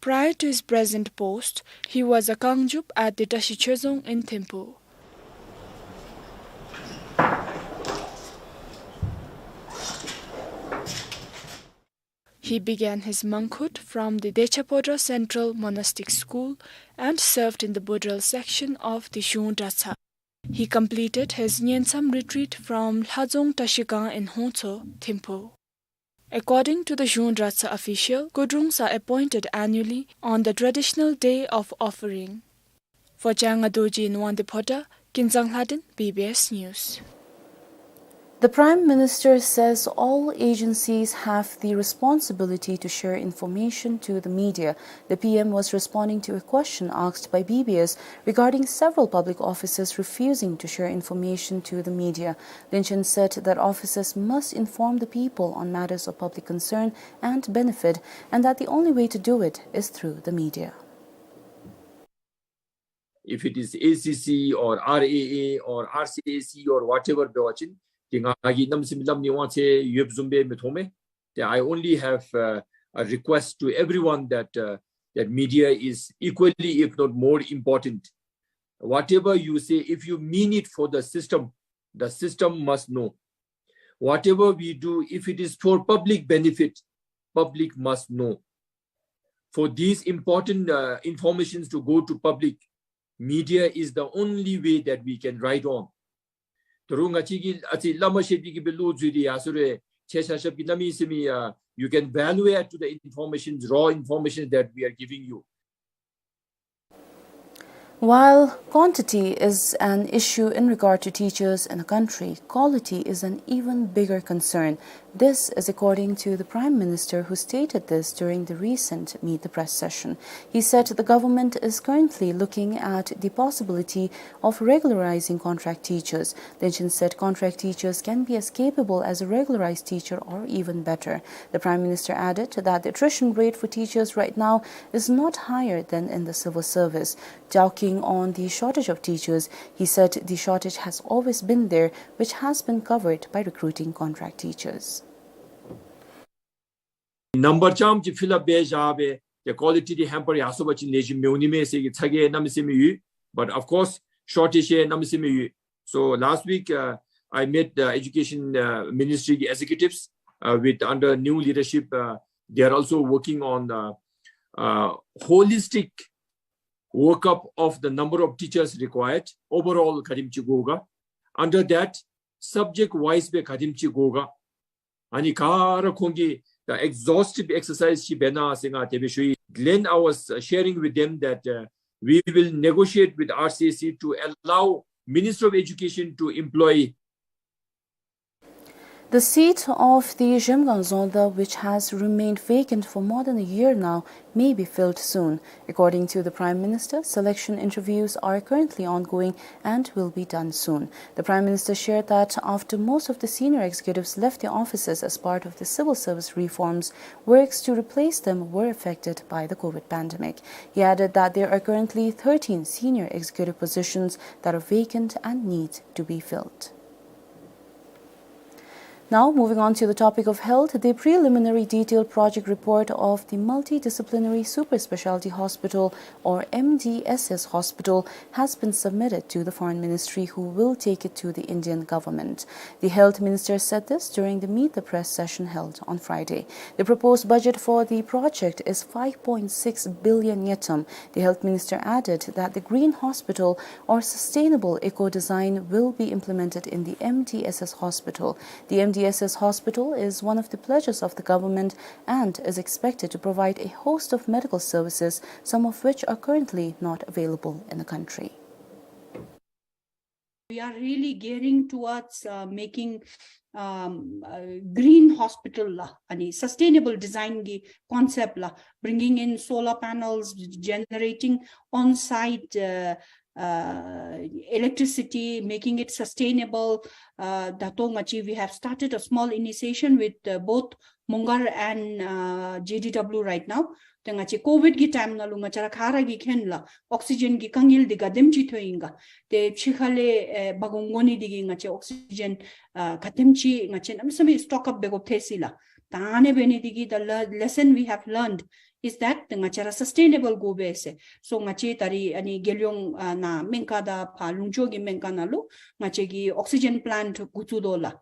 Prior to his present post, he was a Kangyup at the Tashi Chozong in Thimphu. He began his monkhood from the Decha Phodrang Central Monastic School and served in the Budral section of the Zhung Dratshar. He completed his Nyensam retreat from Lhadzong Tashigang in Hongtso, Thimphu. According to the Zhung Dratshar official, Kudrungs are appointed annually on the traditional day of offering. For Changa Dorji in Wangdue Phodrang, Kinzang Lhaden, B B S News. The Prime Minister says all agencies have the responsibility to share information to the media. The P M was responding to a question asked by B B S regarding several public officers refusing to share information to the media. Rinchen said that officers must inform the people on matters of public concern and benefit, and that the only way to do it is through the media. If it is A C C or R A A or R C A C or whatever འབད་བ་ཅིན་ཏེ་ང་གིས་གནམ་མེད་ས་མེད་སླབ་ནི་དབང་ཚད་ཡོདཔ་བཟུམ་སྦེ་མི་མཐོང་མས། ཏེ་I only have, uh, a request to everyone that, uh, that media is equally, if not more important. Whatever you say, if you mean it for the system, the system must know. Whatever we do, if it is for public benefit, public must know. For these important, uh, informations to go to public, media is the only way that we can ride on. ད་རུང་ང་བཅས་ཀྱིས་ཨ་ཙི་བླ་མ་ཞབས་ཀྱི་གི་སྦེ་བློ་འཛུལ་ཏེ་ཡར་སོང་རུང་ཁྱེད་ཆ་ཁྱབ་ཀྱིས་གནམ་མེད་ས་མེད་ཡ་you can value add to the informations, raw informations that we are giving you. While quantity is an issue in regard to teachers in the country, quality is an even bigger concern. This is according to the Prime Minister, who stated this during the recent Meet the Press session. He said the government is currently looking at the possibility of regularizing contract teachers. Rinchen said contract teachers can be as capable as a regularized teacher or even better. The Prime Minister added that the attrition rate for teachers right now is not higher than in the civil service. Talking on the shortage of teachers, he said the shortage has always been there, which has been covered by recruiting contract teachers. ནམ་བར་ཙམ་ཅིག་ཕིལ་ཨཔ་འབད་བཞག་སྦེ་ཏེ་ཀོ་ལི་ཊི་འདི་ཧེམ་པར་ཡར་སོང་པ་ཅིན་ལེགས་ཤོམ་མི་འོང་ནི་མས་ཟེར་གྱི་ཚ་གྱང་གནམ་མེད་ས་མེད་ཡོད། But of course, shortage གནམ་མེད་ས་མེད་ཡོད། So last week, uh, I met the education, uh, ministry executives, uh, with under new leadership. Uh, they are also working on the, uh, holistic workup of the number of teachers required overall ག་དེམ་ཅིག་དགོ་ག། Under that, subject wise སྦེ་ག་དེམ་ཅིག་དགོ་ག། ཨ་ནི་ག་ར་ཁོང་གིས་the exhaustive exercise ཅིག་འབད་གནང་ཟེར་ང་དེ་སྦེ་ཞུ་ཡི། Then I was, uh, sharing with them that, uh, we will negotiate with R C S C to allow Ministry of Education to employ. The seat of the Zhemgang Zongda, which has remained vacant for more than a year now, may be filled soon. According to the Prime Minister, selection interviews are currently ongoing and will be done soon. The Prime Minister shared that after most of the senior executives left their offices as part of the civil service reforms, works to replace them were affected by the COVID pandemic. He added that there are currently thirteen senior executive positions that are vacant and need to be filled. Now, moving on to the topic of health, the preliminary detailed project report of the Multidisciplinary Super Specialty Hospital, or M D S S Hospital, has been submitted to the Foreign Ministry, who will take it to the Indian government. The health minister said this during the Meet the Press session held on Friday. The proposed budget for the project is five point six billion ngultrum. The health minister added that the green hospital or sustainable eco-design will be implemented in the M D S S hospital. The M D S S hospital is one of the pledges of the government and is expected to provide a host of medical services, some of which are currently not available in the country. We are really gearing towards, uh, making, um, uh, green hospital la, ཨ་ནི་sustainable design གི་concept la, bringing in solar panels, generating on-site, uh, uh, electricity, making it sustainable. Uh, ད་ལྟོ་ང་བཅས་we have started a small initiative with, uh, both མོང་སྒར་and, uh, J D W right now. ཏེ་ང་བཅས་ཀོ་ཝིཌ་གི་ཊའིམ་ནང་ལུ་ང་བཅས་ར་ག་ར་གིས་མཁྱེན་ལགས། ཨོག་སི་ཇེན་གྱི་དཀའ་ངལ་འདི་ག་དེམ་ཅིག་ཐོན་ཡི་ག། ཏེ་ཕྱི་ཁ་ལས་ཨེ་འབག་འོང་དགོ་ནི་འདི་གིས་ང་བཅས་ཨོག་སི་ཇེན་ཨ་ག་དེམ་ཅིག་ང་བཅས་གནམ་མེད་ས་མེད་སི་ཊོག་ཨཔ་འབད་དགོཔ་ཐལ་སྲིད་ལགས། ད་ཨ་ནི་འབད་ནི་འདི་གིས་the le- lesson we have learned is that ང་བཅས་ར་སཱས་ཊེ་ནེ་བཱལ་དགོ་པས་ཟེར། སོ་ང་བཅས་ད་རིས་ཨ་ནི་རྒྱལ་ཡོངས་ཨ་ནཱ་སྨན་ཁང་དང་ཕར་ལུང་ཕྱོགས་ཀྱི་སྨན་ཁང་ནང་ལུ་ང་བཅས་ཀྱིས་ཨོག་སི་ཇེན་པི་ལེནཊ་འགོ་བཙུགས་དོ་ལགས།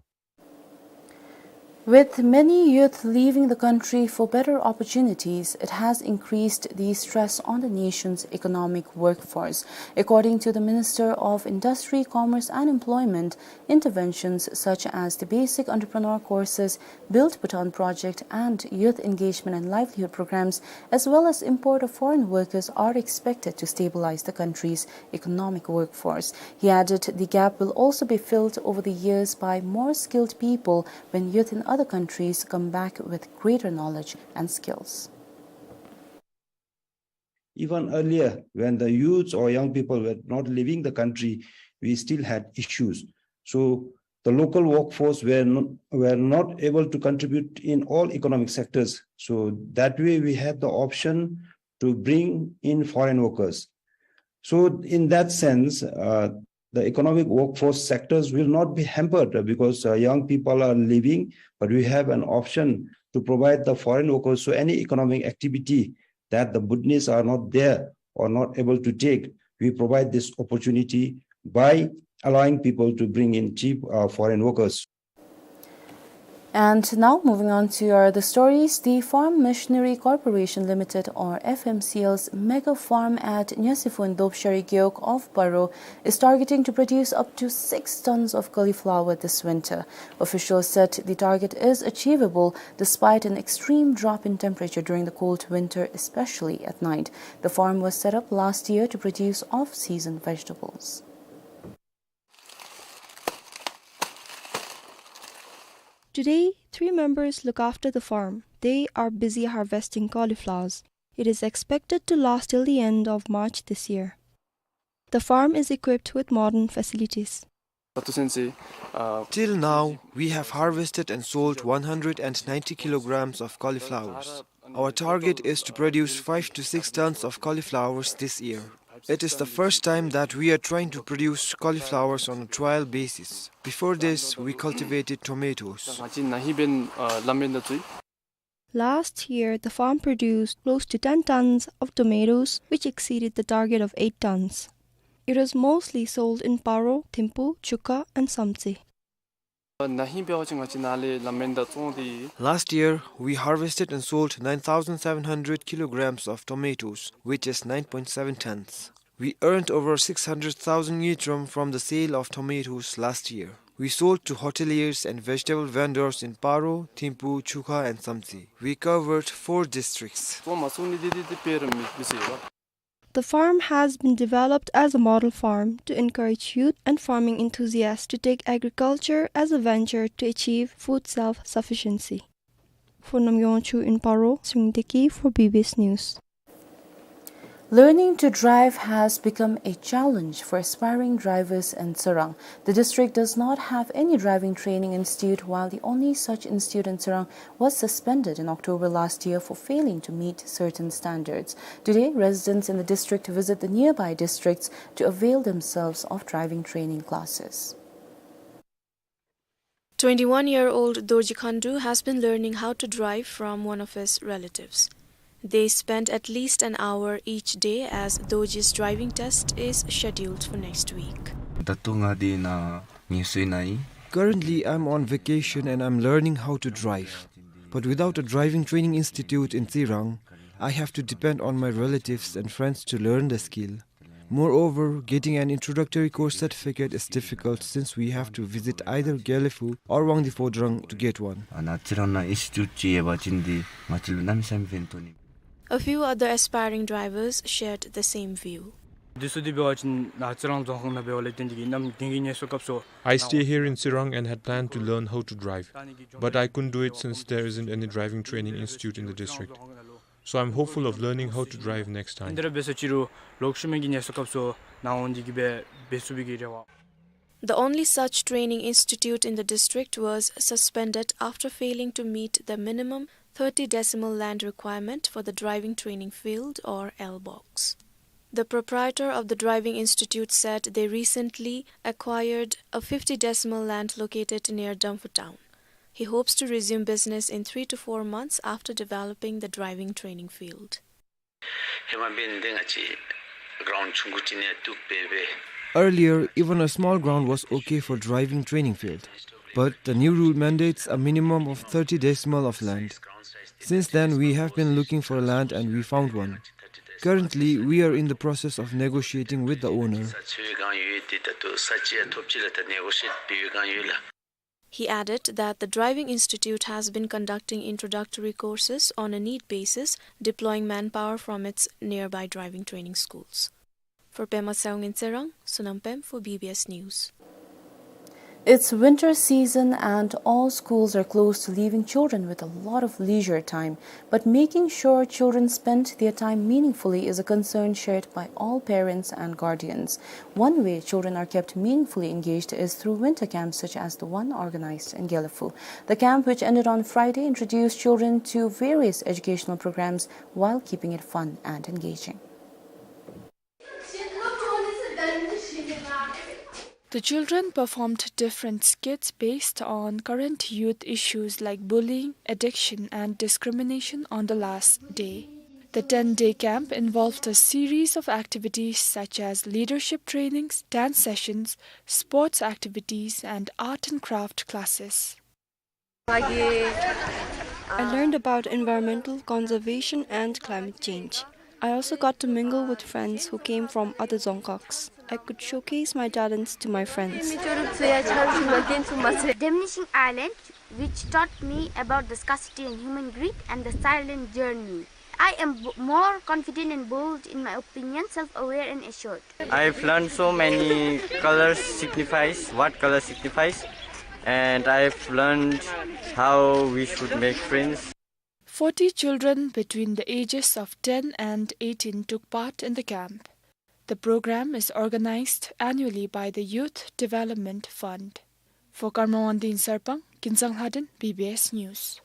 With many youth leaving the country for better opportunities, it has increased the stress on the nation's economic workforce. According to the Minister of Industry, Commerce and Employment, interventions such as the Basic Entrepreneur Courses, Build Bhutan Project and Youth Engagement and Livelihood Programs, as well as import of foreign workers, are expected to stabilize the country's economic workforce. He added the gap will also be filled over the years by more skilled people when youth in other countries come back with greater knowledge and skills. Even earlier, when the youths or young people were not leaving the country, we still had issues. So the local workforce were not, were not able to contribute in all economic sectors. So that way we had the option to bring in foreign workers. So in that sense, uh, the economic workforce sectors will not be hampered, uh, because, uh, young people are leaving, but we have an option to provide the foreign workers. So any economic activity that the Bhutanese are not there or not able to take, we provide this opportunity by allowing people to bring in cheap, uh, foreign workers. And now, moving on to our other stories, the Farm Machinery Corporation Limited, or F M C L's mega farm at Nyasiphun Dobshari Gewog of Paro is targeting to produce up to six tons of cauliflower this winter. Officials said the target is achievable despite an extreme drop in temperature during the cold winter, especially at night. The farm was set up last year to produce off-season vegetables. Today, three members look after the farm. They are busy harvesting cauliflowers. It is expected to last till the end of March this year. The farm is equipped with modern facilities. Till now, we have harvested and sold one hundred and ninety kilograms of cauliflowers. Our target is to produce five to six tons of cauliflowers this year. It is the first time that we are trying to produce cauliflowers on a trial basis. Before this, we cultivated tomatoes. Last year, the farm produced close to ten tons of tomatoes, which exceeded the target of eight tons. It was mostly sold in Paro, Thimphu, Chukha, and Samtse. ན་ཧིང་འབད་བ་ཅིན་ང་བཅས་ནཱ་ལས་ལམ་མེན་དང་ཙོང་ཏེ། Last year, we harvested and sold nine thousand seven hundred kilograms of tomatoes, which is nine point seven tons. We earned over six hundred thousand ngultrum from the sale of tomatoes last year. We sold to hoteliers and vegetable vendors in Paro, Thimphu, Chukha, and Samtse. We covered four districts. ཙོང་མ་ཙོང་ནི་འདི་འདི་འདི་དཔེ་ར་མེད་པས་ཟེར་བ། The farm has been developed as a model farm to encourage youth and farming enthusiasts to take agriculture as a venture to achieve food self-sufficiency. For Namgay Wangchuk in Paro, Sungin Teki for B B S News. Learning to drive has become a challenge for aspiring drivers in Tsirang. The district does not have any driving training institute, while the only such institute in Tsirang was suspended in October last year for failing to meet certain standards. Today, residents in the district visit the nearby districts to avail themselves of driving training classes. Twenty-one-year-old Dorji Khandu has been learning how to drive from one of his relatives. They spend at least an hour each day, as Dorji's driving test is scheduled for next week. ད་ལྟོ་ང་འདི་ནང་ངལ་གསོ་ནང་ཨིན། Currently, I'm on vacation and I'm learning how to drive. But without a driving training institute in Tsirang, I have to depend on my relatives and friends to learn the skill. Moreover, getting an introductory course certificate is difficult since we have to visit either Gelephu or Wangdue Phodrang to get one. ཨ་ནཱ་ཙི་རང་ནང་ཨིན་སི་ཊི་ཊུཊ་ཅིག་ཡོད་པ་ཅིན་འདི་ང་བཅས་ལུ་གནམ་མེད་ས་མེད་ཕན་ཐོགས་ནི། A few other aspiring drivers shared the same view. འདི་ཚུ་འདི་འབད་བ་ཅིན་ནཱ་ཙི་རང་རྫོང་ཁག་ནང་འབདཝ་ལས་བརྟེན་ཏེ་གིས་གནམ་དེང་གི་ངལ་གསོ་སྐབས་སུ། I stay here in Tsirang and had planned to learn how to drive, but I couldn't do it since there isn't any driving training institute in the district. So I'm hopeful of learning how to drive next time. འདི་ར་འབད་ས་ཅིག་རུང་ལོག་ཤུལ་མའི་གི་ངལ་གསོ་སྐབས་སུ་ནཱ་འོང་སྟེ་གིས་འབད་འབད་ཚུགས་པའི་གི་རེ་བ། The only such training institute in the district was suspended after failing to meet the minimum thirty decimal land requirement for the driving training field, or L box. The proprietor of the driving institute said they recently acquired a fifty decimal land located near Damphu town. He hopes to resume business in three to four months after developing the driving training field. ཧེ་མ་འབདན་འདི་ང་བཅས་གྲོང་ཆུང་ཀུ་ཅིག་ནང་བཏུབ་པས་པས། Earlier, even a small ground was okay for driving training field. But the new rule mandates a minimum of thirty decimal of land. Since then, we have been looking for land and we found one. Currently, we are in the process of negotiating with the owner. ས་ཆ་ཡོད་གང་ཡོད་དེ་ད་ལྟོ་ས་ཆ་ཡང་ཐོབ་ཅི་ལགས། ད་ནེ་གོ་ཤི་ཡེཊ་འབད་ཡོད་གང་ཡོད་ལགས། He added that the driving institute has been conducting introductory courses on a need basis, deploying manpower from its nearby driving training schools. For Pema Tshewang in Tsirang, Sonam Pem for B B S News. It's winter season and all schools are closed, leaving children with a lot of leisure time. But making sure children spend their time meaningfully is a concern shared by all parents and guardians. One way children are kept meaningfully engaged is through winter camps such as the one organized in Gelephu. The camp, which ended on Friday, introduced children to various educational programs while keeping it fun and engaging. The children performed different skits based on current youth issues like bullying, addiction, and discrimination on the last day. The ten-day camp involved a series of activities such as leadership trainings, dance sessions, sports activities, and art and craft classes. I learned about environmental conservation and climate change. I also got to mingle with friends who came from other Dzongkhags. I could showcase my talents to my friends. Diminishing Island, which taught me about the scarcity and human greed and the silent journey. I am b-, more confident and bold in my opinion, self-aware and assured. I've learned so many colors signifies, what color signifies, and I've learned how we should make friends. Forty children between the ages of ten and eighteen took part in the camp. The program is organized annually by the Youth Development Fund. For Karma Wangdi in Sarpang, Kinzang Lhaden, B B S News.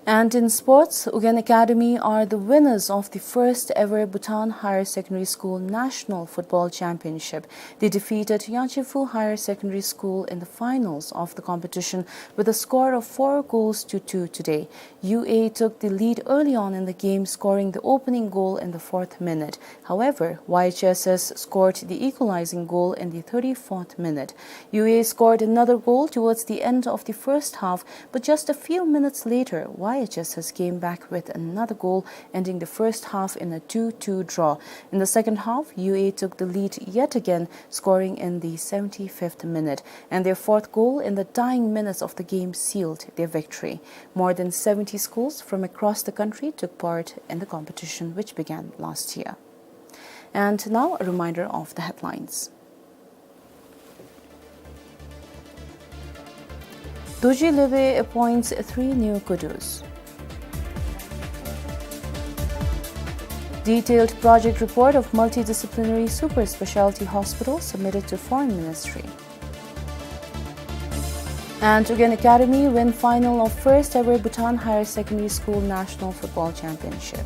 And in sports, Ugyen Academy are the winners of the first ever Bhutan Higher Secondary School National Football Championship. They defeated Yangtsefu Higher Secondary School in the finals of the competition with a score of four goals to two today. U A took the lead early on in the game, scoring the opening goal in the fourth minute. However, Y H S S scored the equalizing goal in the thirty-fourth minute. U A scored another goal towards the end of the first half, but just a few minutes later, Y H S S came back with another goal, ending the first half in a two two draw. In the second half, U A took the lead yet again, scoring in the seventy-fifth minute, and their fourth goal in the dying minutes of the game sealed their victory. More than seventy schools from across the country took part in the competition, which began last year. And now, a reminder of the headlines. Dorji Lebe appoints three new kudus. Detailed project report of multidisciplinary super specialty hospital submitted to Foreign Ministry. And Ugyen Academy win final of first ever Bhutan Higher Secondary School National Football Championship.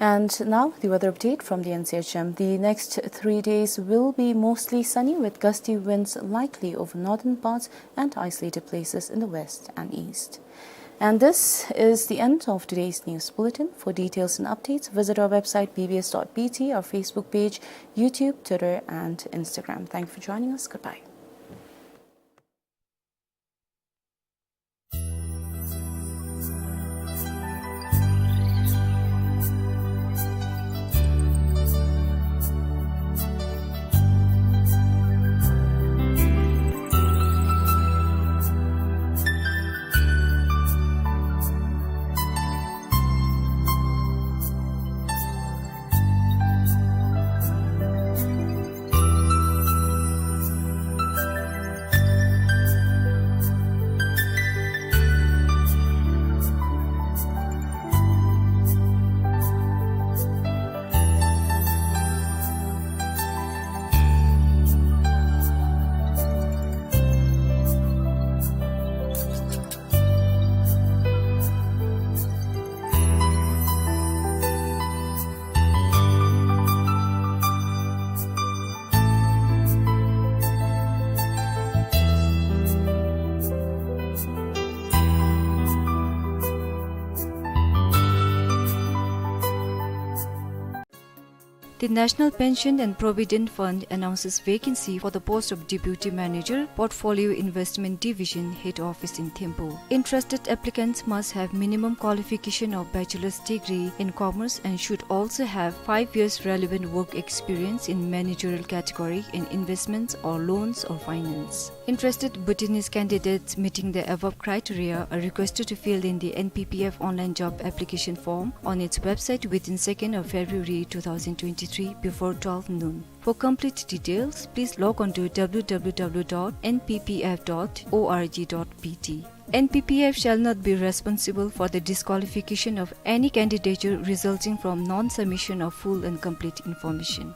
And now, the weather update from the N C H M. The next three days will be mostly sunny with gusty winds likely over northern parts and isolated places in the west and east. And this is the end of today's news bulletin. For details and updates, visit our website B B S dot B T, our Facebook page, YouTube, Twitter, and Instagram. Thank you for joining us. Goodbye. The National Pension and Provident Fund announces vacancy for the post of Deputy Manager, Portfolio Investment Division, Head Office in Thimphu. Interested applicants must have minimum qualification of bachelor's degree in commerce and should also have five years relevant work experience in managerial category in investments or loans or finance. Interested Bhutanese candidates meeting the above criteria are requested to fill in the N P P F online job application form on its website within second of February two thousand twenty-three before twelve noon. For complete details, please log on to W W W dot N P P F dot O R G dot B T. N P P F shall not be responsible for the disqualification of any candidature resulting from non-submission of full and complete information.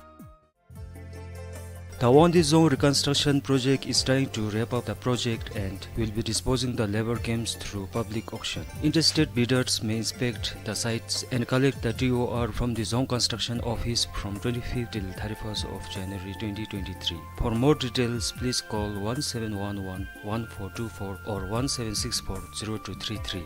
The Wangdue Dzong reconstruction project is trying to wrap up the project and will be disposing the labor camps through public auction. Interested bidders may inspect the sites and collect the T O R from the Dzong Construction Office from twenty-fifth till thirty-first of January twenty twenty-three. For more details, please call one seven one one, one four two four or one seven six four, zero two three three.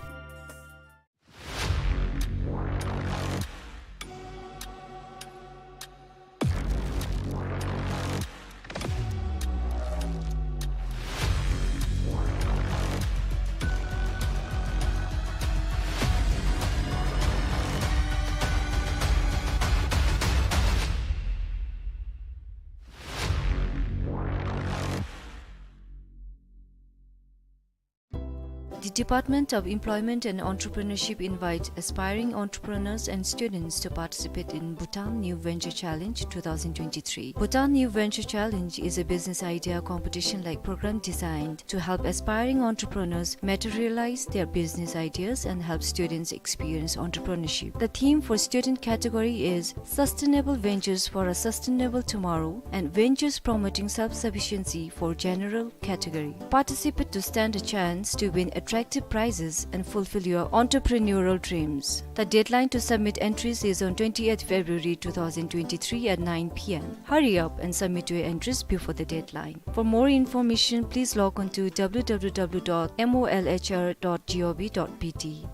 The Department of Employment and Entrepreneurship invites aspiring entrepreneurs and students to participate in Bhutan New Venture Challenge two thousand twenty-three. Bhutan New Venture Challenge is a business idea competition-like program designed to help aspiring entrepreneurs materialize their business ideas and help students experience entrepreneurship. The theme for student category is Sustainable Ventures for a Sustainable Tomorrow and Ventures Promoting Self-Sufficiency for General category. Participate to stand a chance to win attractive prizes and fulfill your entrepreneurial dreams. The deadline to submit entries is on twentieth February two thousand twenty-three at nine P M. Hurry up and submit your entries before the deadline. For more information, please log on to W W W dot M O L H R dot gov dot B T.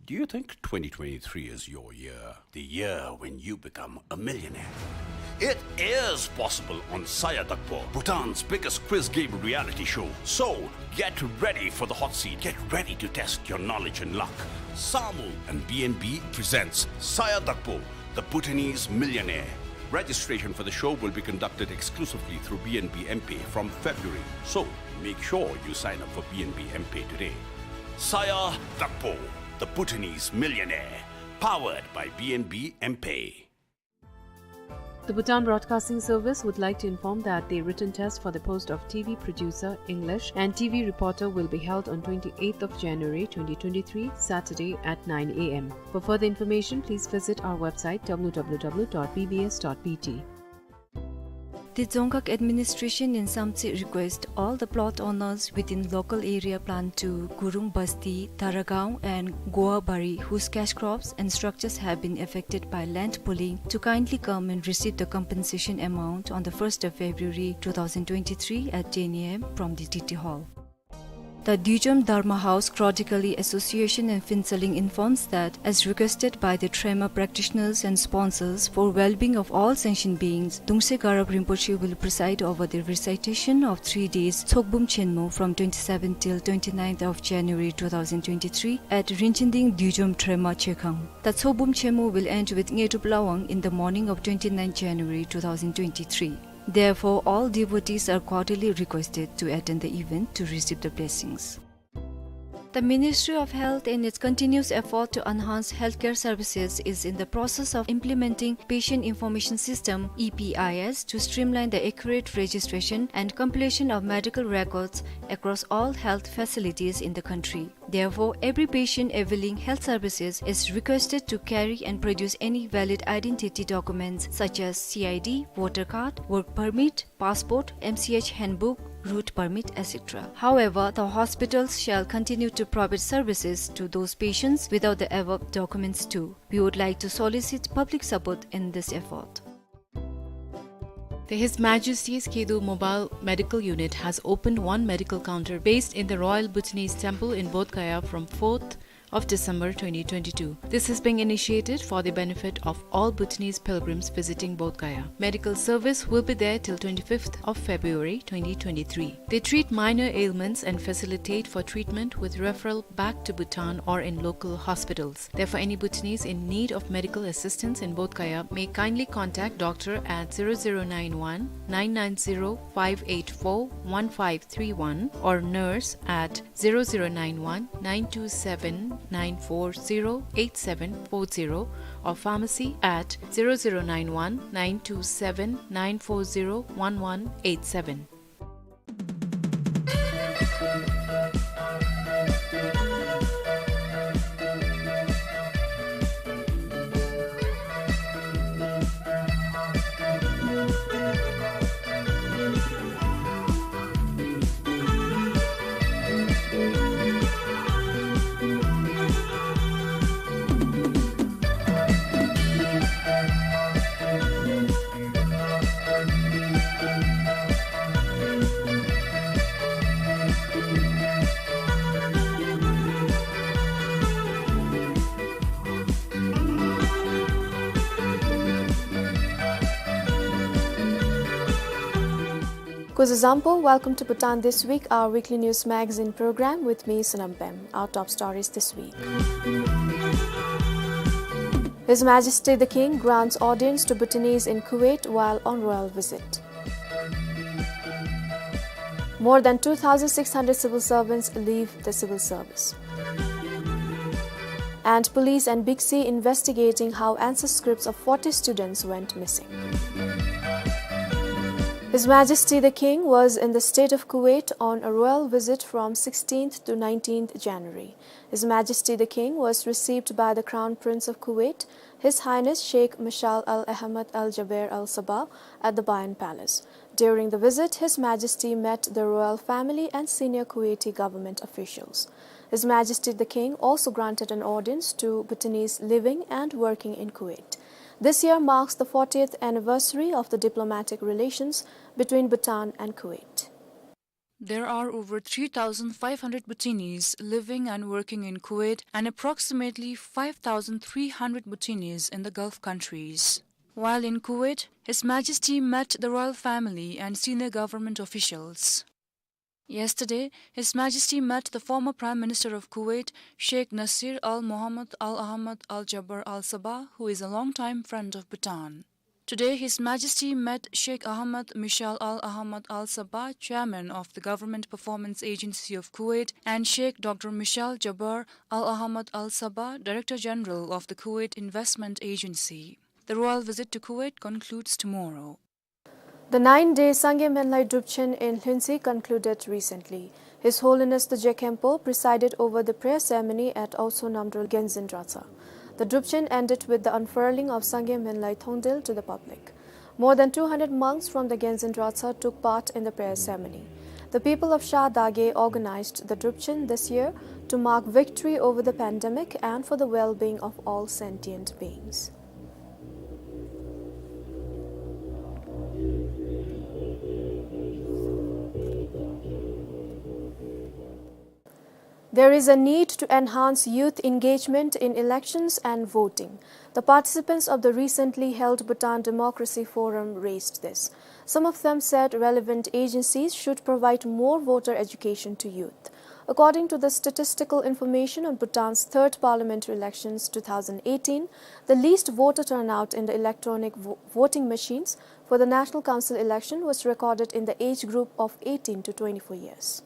Do you think twenty twenty-three is your year? The year when you become a millionaire? It is possible on Saya Dakpo, Bhutan's biggest quiz game reality show. So, get ready for the hot seat. Get ready to test your knowledge and luck. Samu and B N B presents Saya Dakpo, the Bhutanese Millionaire. Registration for the show will be conducted exclusively through B N B M-Pay from February. So, make sure you sign up for B N B M-Pay today. Saya Dakpo, the Bhutanese Millionaire, powered by B N B M-Pay. The Bhutan Broadcasting Service would like to inform that the written test for the post of T V producer, English, and T V reporter will be held on twenty-eighth of January twenty twenty-three, Saturday at nine A M. For further information, please visit our website W W W dot B B S dot B T. The Dzongkhag administration in Samtse request all the plot owners within local area plan two, Gurung Basti, Taragaon and Goabari, whose cash crops and structures have been affected by land pooling, to kindly come and receive the compensation amount on the first of February two thousand twenty-three at ten A M from the D T Hall. The Dujom Dharma House, Chronically Association and Phuentsholing informs that, as requested by the Trema practitioners and sponsors, for well-being of all sentient beings, Dungse Garab Rinpoche will preside over the recitation of three days Tsokbum Chenmo from twenty-seventh till twenty-ninth of January two thousand twenty-three at Rinchinding Dujom Trema Chekhang. The Tsokbum Chenmo will end with Ngetup Lawang in the morning of twenty-ninth January two thousand twenty-three. Therefore, all devotees are cordially requested to attend the event to receive the blessings. The Ministry of Health, in its continuous effort to enhance healthcare services, is in the process of implementing Patient Information System, E P I S, to streamline the accurate registration and compilation of medical records across all health facilities in the country. Therefore, every patient availing health services is requested to carry and produce any valid identity documents such as C I D, voter card, work permit, passport, M C H handbook, route permit, et cetera. However, the hospitals shall continue to provide services to those patients without the above documents too. We would like to solicit public support in this effort. The His Majesty's Khedu Mobile Medical Unit has opened one medical counter based in the Royal Bhutanese Temple in Bodh Gaya from fourth of December twenty twenty-two. This is being initiated for the benefit of all Bhutanese pilgrims visiting Bodh Gaya. Medical service will be there till twenty-fifth of February twenty twenty-three. They treat minor ailments and facilitate for treatment with referral back to Bhutan or in local hospitals. Therefore, any Bhutanese in need of medical assistance in Bodh Gaya may kindly contact doctor at zero zero nine one, nine nine zero, five eight four, one five three one or nurse at zero zero nine one, nine two seven, nine four zero, eight seven four zero or pharmacy at zero zero nine one, nine two seven, nine four zero, one one eight seven. Kuzuzangpo, welcome to Bhutan This Week, our weekly news magazine program with me, Sonam Pem. Our top stories this week. His Majesty the King grants audience to Bhutanese in Kuwait while on royal visit. More than two thousand six hundred civil servants leave the civil service. And police and Big C investigating how answer scripts of forty students went missing. His Majesty the King was in the State of Kuwait on a royal visit from sixteenth to nineteenth January. His Majesty the King was received by the Crown Prince of Kuwait, His Highness Sheikh Mashal Al Ahmad Al Jaber Al Sabah, at the Bayan Palace. During the visit, His Majesty met the royal family and senior Kuwaiti government officials. His Majesty the King also granted an audience to Bhutanese living and working in Kuwait. This year marks the fortieth anniversary of the diplomatic relations between Bhutan and Kuwait. There are over three thousand five hundred Bhutanese living and working in Kuwait and approximately five thousand three hundred Bhutanese in the Gulf countries. While in Kuwait, His Majesty met the royal family and senior government officials. Yesterday, His Majesty met the former Prime Minister of Kuwait, Sheikh Nasir Al Mohammed Al Ahmad Al Jaber Al Sabah, who is a long-time friend of Bhutan. Today, His Majesty met Sheikh Ahmad Mishal Al Ahmad Al Sabah, Chairman of the Government Performance Agency of Kuwait, and Sheikh Doctor Mishal Jaber Al Ahmad Al Sabah, Director General of the Kuwait Investment Agency. The royal visit to Kuwait concludes tomorrow. The nine-day Sangay Menlay Drupchen in Lhuentse concluded recently. His Holiness the Je Khenpo presided over the prayer ceremony at Aoso Namdrol Genzin Dratshang. The Drupchen ended with the unfurling of Sangay Menlay Thongdel to the public. More than two hundred monks from the Genzin Dratshang took part in the prayer ceremony. The people of Shahdagai organized the Drupchen this year to mark victory over the pandemic and for the well-being of all sentient beings. There is a need to enhance youth engagement in elections and voting. The participants of the recently held Bhutan Democracy Forum raised this. Some of them said relevant agencies should provide more voter education to youth. According to the statistical information on Bhutan's third parliamentary elections two thousand eighteen, the least voter turnout in the electronic vo-, voting machines for the National Council election was recorded in the age group of eighteen to twenty-four years.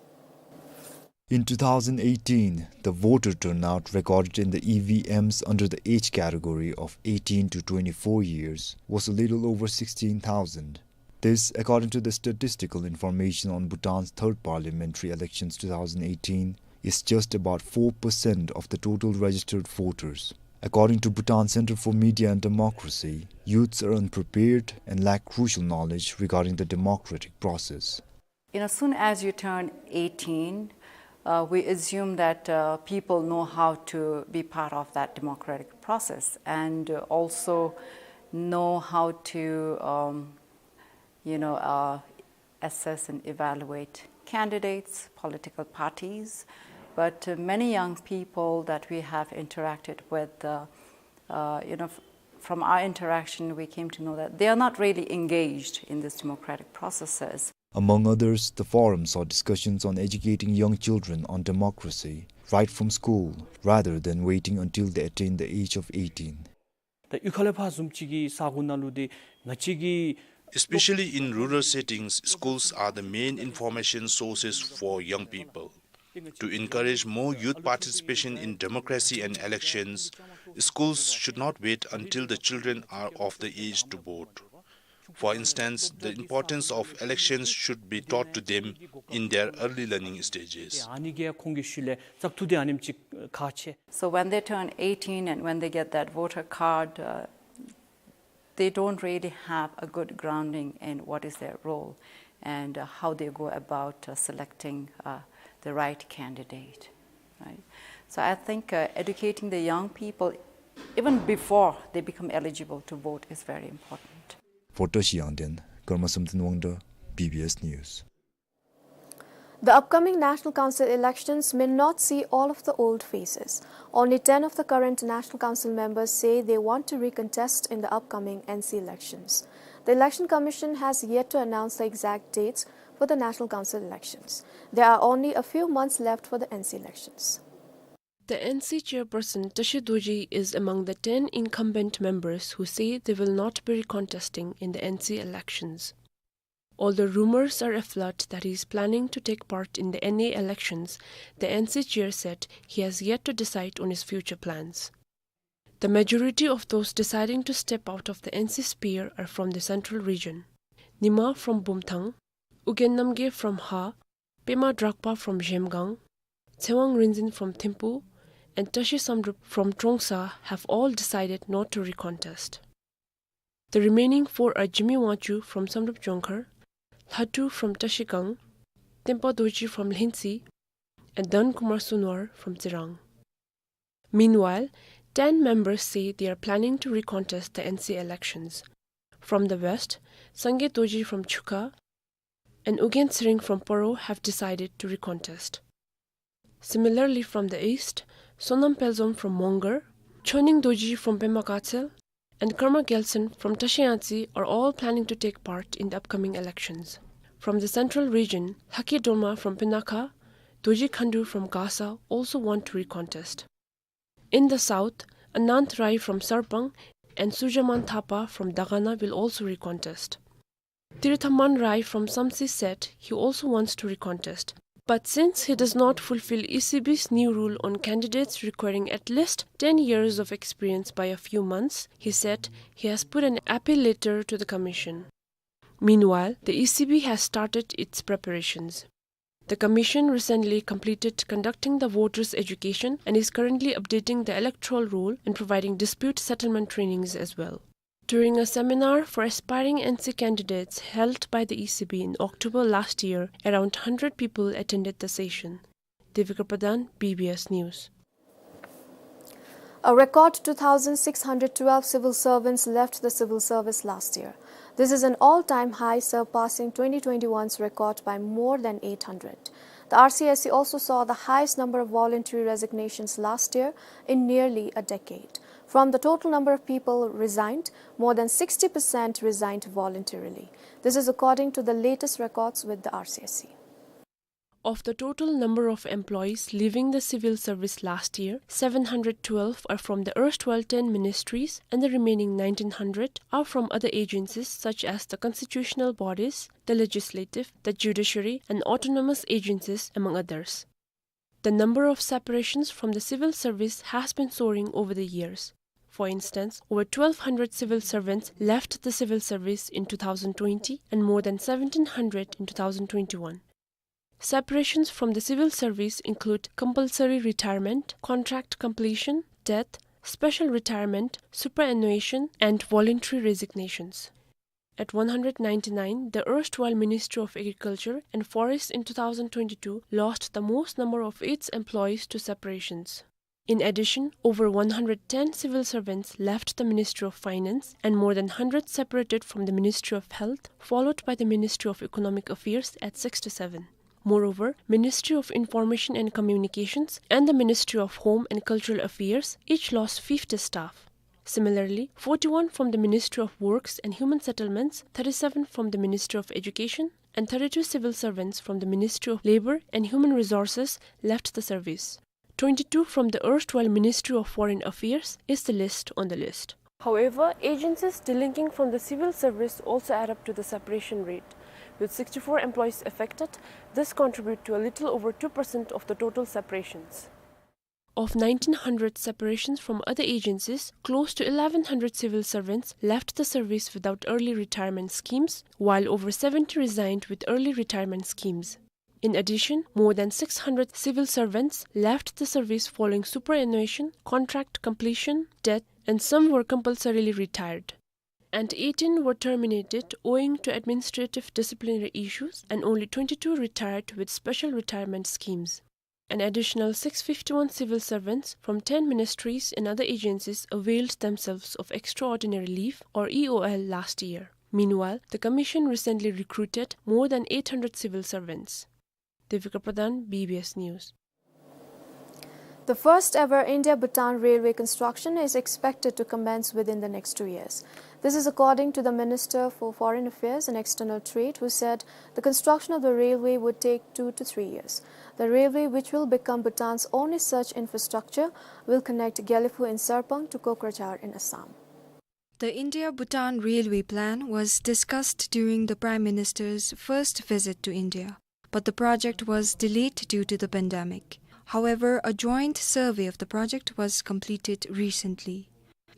In two thousand eighteen, the voter turnout recorded in the E V Ms under the age category of eighteen to twenty-four years was a little over sixteen thousand. This, according to the statistical information on Bhutan's third parliamentary elections two thousand eighteen, is just about four percent of the total registered voters. According to Bhutan Center for Media and Democracy, youths are unprepared and lack crucial knowledge regarding the democratic process. You know, soon as you turn eighteen, uh, we assume that, uh, people know how to be part of that democratic process and, uh, also know how to, um, you know, uh, assess and evaluate candidates, political parties. But, uh, many young people that we have interacted with, uh, uh, you know, f-, from our interaction, we came to know that they are not really engaged in these democratic processes. Among others, the forum saw discussions on educating young children on democracy right from school, rather than waiting until they attain the age of eighteen. ད་གཡུས་ཁ་ལས་ཕར་བཟུམ་ཅིག་གི་ས་གོ་ནང་ལུ་ཏེ་ང་བཅས་ཀྱི Especially in rural settings, schools are the main information sources for young people. To encourage more youth participation in democracy and elections, schools should not wait until the children are of the age to vote. For instance, the importance of elections should be taught to them in their early learning stages. ཨ་ནི་གིས་ཁོང་གི་ཤུལ་ལས་བཙག་འཐུ་འདི་ཨ་ནེམ་ཅིག་ཁག་ཆེ། So when they turn eighteen and when they get that voter card, uh, they don't really have a good grounding in what is their role and, uh, how they go about, uh, selecting, uh, the right candidate, right? So I think, uh, educating the young people, even before they become eligible to vote, is very important. For Tashi Yangden, Karma Samten Wangda, B B S News. The upcoming National Council elections may not see all of the old faces. Only ten of the current National Council members say they want to recontest in the upcoming N C elections. The Election Commission has yet to announce the exact dates for the National Council elections. There are only a few months left for the N C elections. The N C chairperson Tashi Dorji is among the ten incumbent members who say they will not be recontesting in the N C elections. Although rumors are afloat that he is planning to take part in the N A elections, the N C chair said he has yet to decide on his future plans. The majority of those deciding to step out of the N C sphere are from the central region. Nima from Bumthang, Ugyen Namgay from Ha, Pema Drakpa from Zhemgang, Tsewang Rinzin from Thimphu, and Tashi Samdrup from Trongsa have all decided not to recontest. The remaining four are Jimmy Wangchuk from Samdrup Jongkhar, Lhatu from Trashigang, Tempa Dorji from Lhintsey, and Dhankumar Sonowar from Tsirang. Meanwhile, ten members say they are planning to recontest the N C elections. From the west, Sangay Dorji from Chukha and Ugyen Tshering from Paro have decided to recontest. Similarly, from the east, Sonam Pelzom from Mongar, Choning Dorji from Pema Gatshel, and Karma Gyaltshen from Tashi Yangtse are all planning to take part in the upcoming elections. From the central region, Lhake Dolma from Pinakha, Dorji Khandu from Gasa also want to recontest. In the south, Anant Rai from Sarpang and Surjaman Thapa from Dagana will also recontest. Tirthaman Rai from Samtse said he also wants to recontest. But since he does not fulfill E C B's new rule on candidates requiring at least ten years of experience by a few months, he said he has put an appeal letter to the commission. Meanwhile, the E C B has started its preparations. The commission recently completed conducting the voters' education and is currently updating the electoral roll and providing dispute settlement trainings as well. During a seminar for aspiring N C candidates held by the E C B in October last year, around hundred people attended the session. Devika Pradhan, B B S News. A record two thousand six hundred twelve civil servants left the civil service last year. This is an all-time high, surpassing twenty twenty-one's record by more than eight hundred. The R C S C also saw the highest number of voluntary resignations last year in nearly a decade. From the total number of people resigned, more than sixty percent resigned voluntarily. This is according to the latest records with the R C S C. Of the total number of employees leaving the civil service last year, seven hundred twelve are from the erstwhile ten ministries and the remaining nineteen hundred are from other agencies such as the constitutional bodies, the legislative, the judiciary, and autonomous agencies, among others. The number of separations from the civil service has been soaring over the years. For instance, over twelve hundred civil servants left the civil service in two thousand twenty and more than seventeen hundred in two thousand twenty-one. Separations from the civil service include compulsory retirement, contract completion, death, special retirement, superannuation, and voluntary resignations. At one hundred ninety-nine, the erstwhile Ministry of Agriculture and Forests in two thousand twenty-two lost the most number of its employees to separations. In addition, over one hundred ten civil servants left the Ministry of Finance and more than hundred separated from the Ministry of Health, followed by the Ministry of Economic Affairs at sixty-seven. Moreover, Ministry of Information and Communications and the Ministry of Home and Cultural Affairs each lost fifty staff. Similarly, forty-one from the Ministry of Works and Human Settlements, thirty-seven from the Ministry of Education, and thirty-two civil servants from the Ministry of Labour and Human Resources left the service. Twenty-two from the erstwhile Ministry of Foreign Affairs is the least on the list. However, agencies delinking from the civil service also add up to the separation rate. With sixty-four employees affected, this contribute to a little over two percent of the total separations. Of nineteen hundred separations from other agencies, close to eleven hundred civil servants left the service without early retirement schemes, while over seventy resigned with early retirement schemes. In addition, more than six hundred civil servants left the service following superannuation, contract completion, death, and some were compulsorily retired. And eighteen were terminated owing to administrative disciplinary issues, and only twenty-two retired with special retirement schemes. An additional six fifty-one civil servants from ten ministries and other agencies availed themselves of extraordinary leave, or E O L, last year. Meanwhile, the commission recently recruited more than eight hundred civil servants. Devika Pradhan, B B S News. The first ever India-Bhutan railway construction is expected to commence within the next two years. This is according to the Minister for Foreign Affairs and External Trade, who said the construction of the railway would take two to three years. The railway, which will become Bhutan's only such infrastructure, will connect Gelephu in Sarpang to Kokrajhar in Assam. The India-Bhutan railway plan was discussed during the Prime Minister's first visit to India, but the project was delayed due to the pandemic. However, a joint survey of the project was completed recently.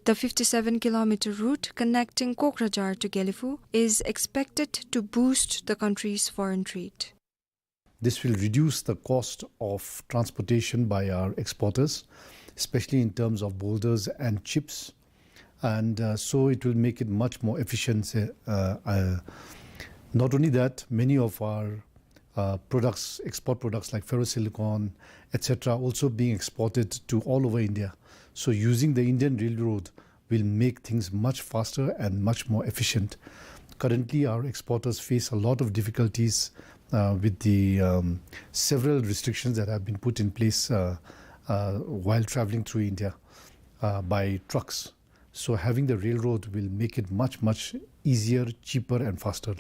The fifty-seven kilometer route connecting Kokrajhar to Gelephu is expected to boost the country's foreign trade. This will reduce the cost of transportation by our exporters, especially in terms of boulders and chips. And, uh, so it will make it much more efficient. Uh, uh, not only that, many of our, uh, products, export products like ferrosilicon, et cetera, also being exported to all over India. So using the Indian Railroad will make things much faster and much more efficient. Currently, our exporters face a lot of difficulties, uh, with the, um, several restrictions that have been put in place, uh, uh, while traveling through India, uh, by trucks. So having the railroad will make it much, much easier, cheaper and faster.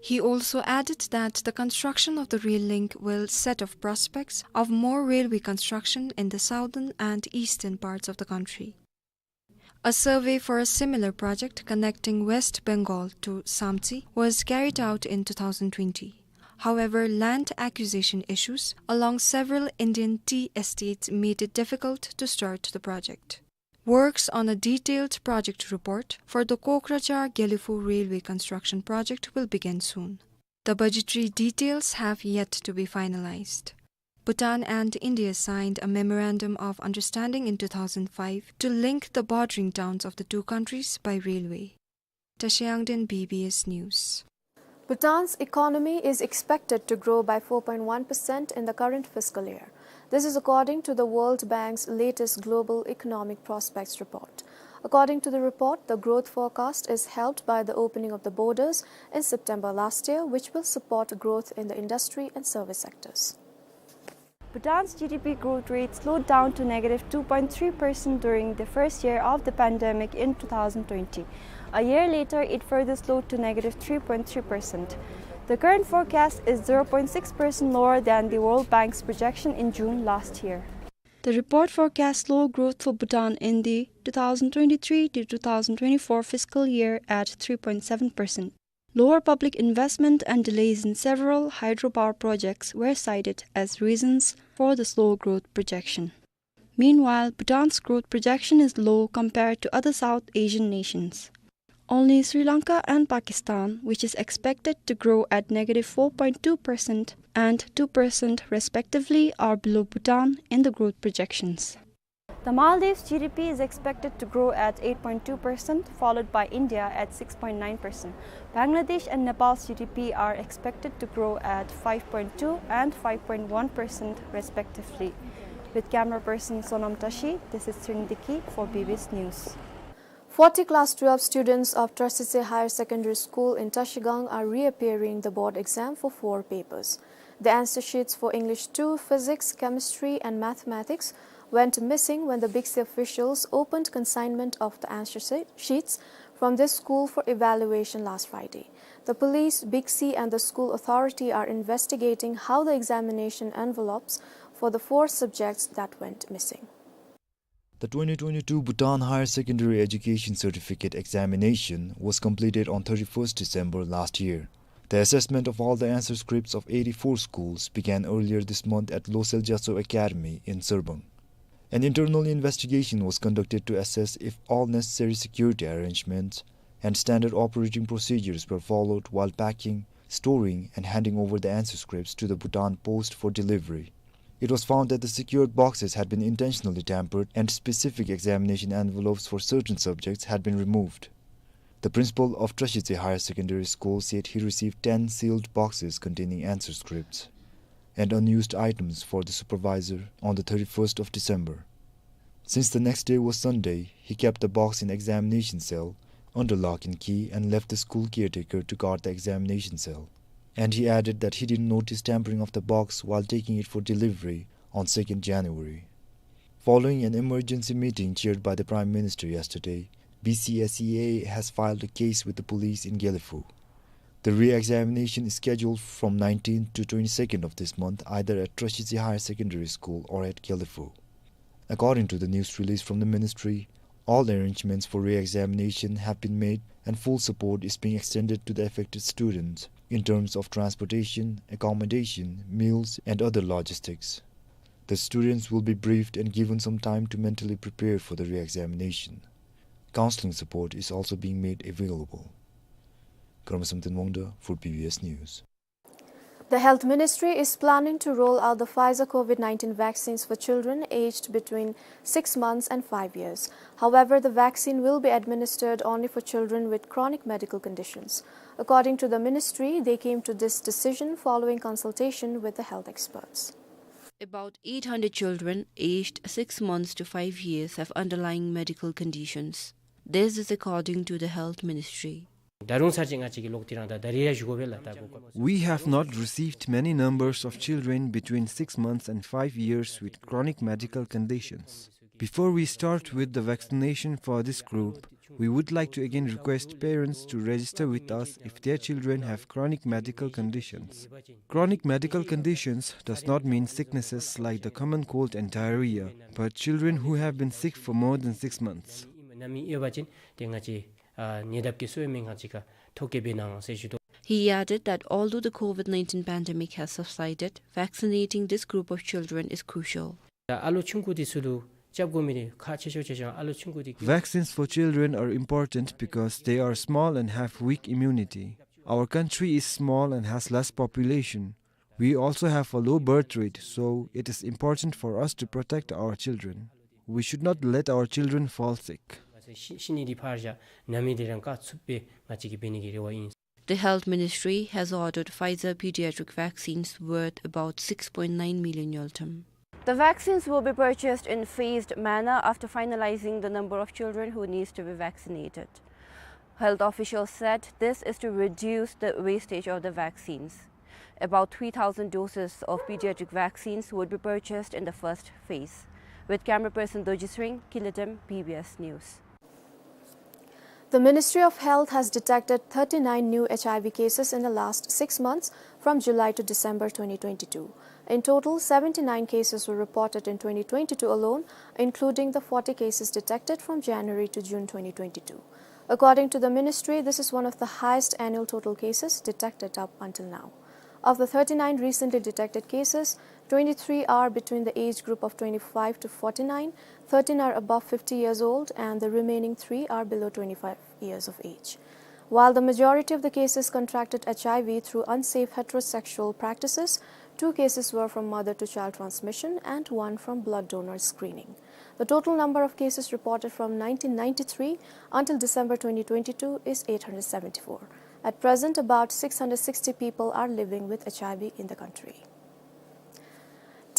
He also added that the construction of the rail link will set off prospects of more railway construction in the southern and eastern parts of the country. A survey for a similar project connecting West Bengal to Samtse was carried out in two thousand twenty. However, land acquisition issues along several Indian tea estates made it difficult to start the project. Works on a detailed project report for the Kokrajhar-Gelephu railway construction project will begin soon. The budgetary details have yet to be finalized. Bhutan and India signed a memorandum of understanding in two thousand five to link the bordering towns of the two countries by railway. Tashi Yangden, B B S News. Bhutan's economy is expected to grow by four point one percent in the current fiscal year. This is according to the World Bank's latest Global Economic Prospects report. According to the report, the growth forecast is helped by the opening of the borders in September last year, which will support growth in the industry and service sectors. Bhutan's G D P growth rate slowed down to negative two point three percent during the first year of the pandemic in two thousand twenty. A year later, it further slowed to negative three point three percent. The current forecast is zero point six percent lower than the World Bank's projection in June last year. The report forecasts slow growth for Bhutan in the two thousand twenty-three to two thousand twenty-four fiscal year at three point seven percent. Lower public investment and delays in several hydropower projects were cited as reasons for the slow growth projection. Meanwhile, Bhutan's growth projection is low compared to other South Asian nations. Only Sri Lanka and Pakistan, which is expected to grow at negative four point two percent and two percent respectively, are below Bhutan in the growth projections. The Maldives G D P is expected to grow at eight point two percent, followed by India at six point nine percent. Bangladesh and Nepal's G D P are expected to grow at five point two and five point one percent respectively. With camera person Sonam Tashi, this is Trinity Key for B B S News. Forty class twelve students of Trashitse Higher Secondary School in Trashigang are reappearing the board exam for four papers. The answer sheets for English two, Physics, Chemistry and Mathematics went missing when the BICSE officials opened consignment of the answer she-, sheets from this school for evaluation last Friday. The police, BICSE and the school authority are investigating how the examination envelopes for the four subjects that went missing. The twenty twenty-two Bhutan Higher Secondary Education Certificate Examination was completed on thirty-first December last year. The assessment of all the answer scripts of eighty-four schools began earlier this month at Losel Gyatso Academy in Serbang. An internal investigation was conducted to assess if all necessary security arrangements and standard operating procedures were followed while packing, storing, and handing over the answer scripts to the Bhutan Post for delivery. It was found that the secured boxes had been intentionally tampered and specific examination envelopes for certain subjects had been removed. The principal of Trashitse Higher Secondary School said he received ten sealed boxes containing answer scripts and unused items for the supervisor on the thirty-first of December. Since the next day was Sunday, he kept the box in examination cell under lock and key and left the school caretaker to guard the examination cell. And he added that he didn't notice tampering of the box while taking it for delivery on second January. Following an emergency meeting chaired by the Prime Minister yesterday, B C S E A has filed a case with the police in Gelephu. The re-examination is scheduled from nineteenth to twenty-second of this month, either at Trashitse Higher Secondary School or at Gelephu. According to the news release from the ministry, All arrangements for re-examination have been made, and full support is being extended to the affected students in terms of transportation, accommodation, meals, and other logistics. The students will be briefed and given some time to mentally prepare for the re-examination. Counseling support is also being made available. Karma Samten Wangda for B B S News. The Health Ministry is planning to roll out the Pfizer COVID nineteen vaccines for children aged between six months and five years. However, the vaccine will be administered only for children with chronic medical conditions. According to the ministry, they came to this decision following consultation with the health experts. About eight hundred children aged six months to five years have underlying medical conditions. This is according to the Health Ministry. ད་རུང་ཚར་གཅིག་ང་བཅས་ཀྱིས་ལོག་སྟེ་ར་ད་ད་རེས་ར་ཞུ་དགོ་པས་ལགས། ད་གོ་སྐབས། We have not received many numbers of children between six months and five years with chronic medical conditions. Before we start with the vaccination for this group, we would like to again request parents to register with us if their children have chronic medical conditions. Chronic medical conditions does not mean sicknesses like the common cold and diarrhea, but children who have been sick for more than six months. ནད་ཡམས་ཡོད་པ་ཅིན་ཏེ་ང་བཅས་ཨ་ཉེ་འདབས་ཀྱི་གསོ་བའི་སྨན་ཁང་ཅིག་ཁར་ཐོ་བཀོད་འབད་གནང་ཟེར་ཞུ་དོ། He added that although the COVID nineteen pandemic has subsided, vaccinating this group of children is crucial. ད་ཨ་ལོ་ཆུང་ཀུ་འདི་ཚུ་ལུ་རྐྱབ་དགོ་མི་འདི་ཁག་ཆེ་ཤོས་ཆེ་ཤོས་ཨ་ལོ་ཆུང་ཀུ་འདི། Vaccines for children are important because they are small and have weak immunity. Our country is small and has less population. We also have a low birth rate, so it is important for us to protect our children. We should not let our children fall sick. ཤི་ཤི་ནི་འདི་ཕར་བཞག་ནད་མི་འདི་རང་བཀག་ཚུགས་པའི་ང་བཅས་ཀྱིས་འབད་ནི་གི་རེ་བ་ཨིན། The Health Ministry has ordered Pfizer pediatric vaccines worth about six point nine million ngultrum. The vaccines will be purchased in phased manner after finalizing the number of children who needs to be vaccinated. Health officials said this is to reduce the wastage of the vaccines. About three thousand doses of pediatric vaccines would be purchased in the first phase. With camera person Doji Sring, Kilatem, B B S News. The Ministry of Health has detected thirty-nine new H I V cases in the last six months, from July to December twenty twenty-two. In total, seventy-nine cases were reported in twenty twenty-two alone, including the forty cases detected from January to June twenty twenty-two. According to the ministry, this is one of the highest annual total cases detected up until now. Of the thirty-nine recently detected cases, twenty-three are between the age group of twenty-five to forty-nine, thirteen are above fifty years old, and the remaining three are below twenty-five years of age. While the majority of the cases contracted H I V through unsafe heterosexual practices, two cases were from mother-to-child transmission and one from blood donor screening. The total number of cases reported from nineteen ninety-three until December twenty twenty-two is eight hundred seventy-four. At present, about six hundred sixty people are living with H I V in the country.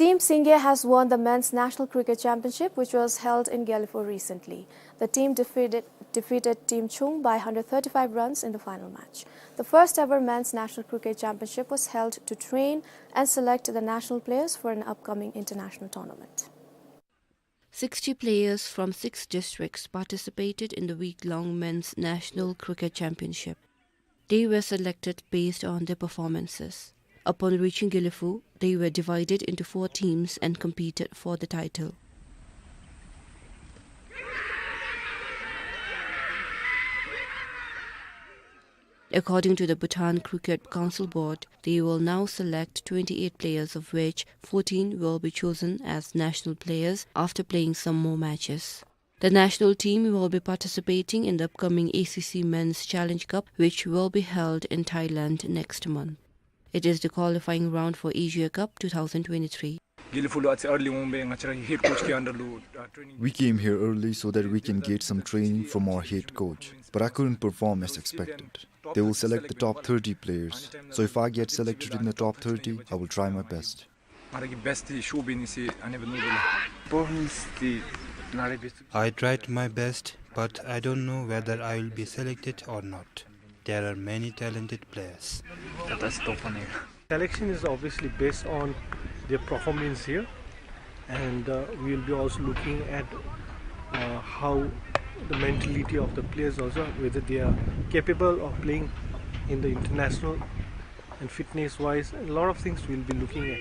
Team Singye has won the Men's National Cricket Championship, which was held in Gelephu recently. The team defeated, defeated Team Chung by hundred thirty-five runs in the final match. The first ever Men's National Cricket Championship was held to train and select the national players for an upcoming international tournament. Sixty players from six districts participated in the week-long Men's National Cricket Championship. They were selected based on their performances. Upon reaching Gelephu, they were divided into four teams and competed for the title. According to the Bhutan Cricket Council Board, they will now select twenty-eight players, of which fourteen will be chosen as national players after playing some more matches. The national team will be participating in the upcoming A C C Men's Challenge Cup, which will be held in Thailand next month. It is the qualifying round for Asia Cup two thousand twenty-three. Gelephu ལུ་ཨ་ཙི་early འོང་སྦེ་ང་བཅས་ར་head coach གི་under ལུ་uh, training. We came here early so that we can get some training from our head coach, but I couldn't perform as expected. They will select the top thirty players, so if I get selected in the top thirty, I will try my best. ང་ར་གིས་best འདི་ཤོ་འབད་ནི་ཟེར་ཨ་ནི་སྦེ་མནོ་དོ་ལགས། Performance འདི་ང་རའི་best. I tried my best, but I don't know whether I will be selected or not. There are many talented players. Selection is obviously based on their performance here, and uh, we will be also looking at uh, how the mentality of the players also, whether they are capable of playing in the international, and fitness wise, a lot of things we'll be looking at.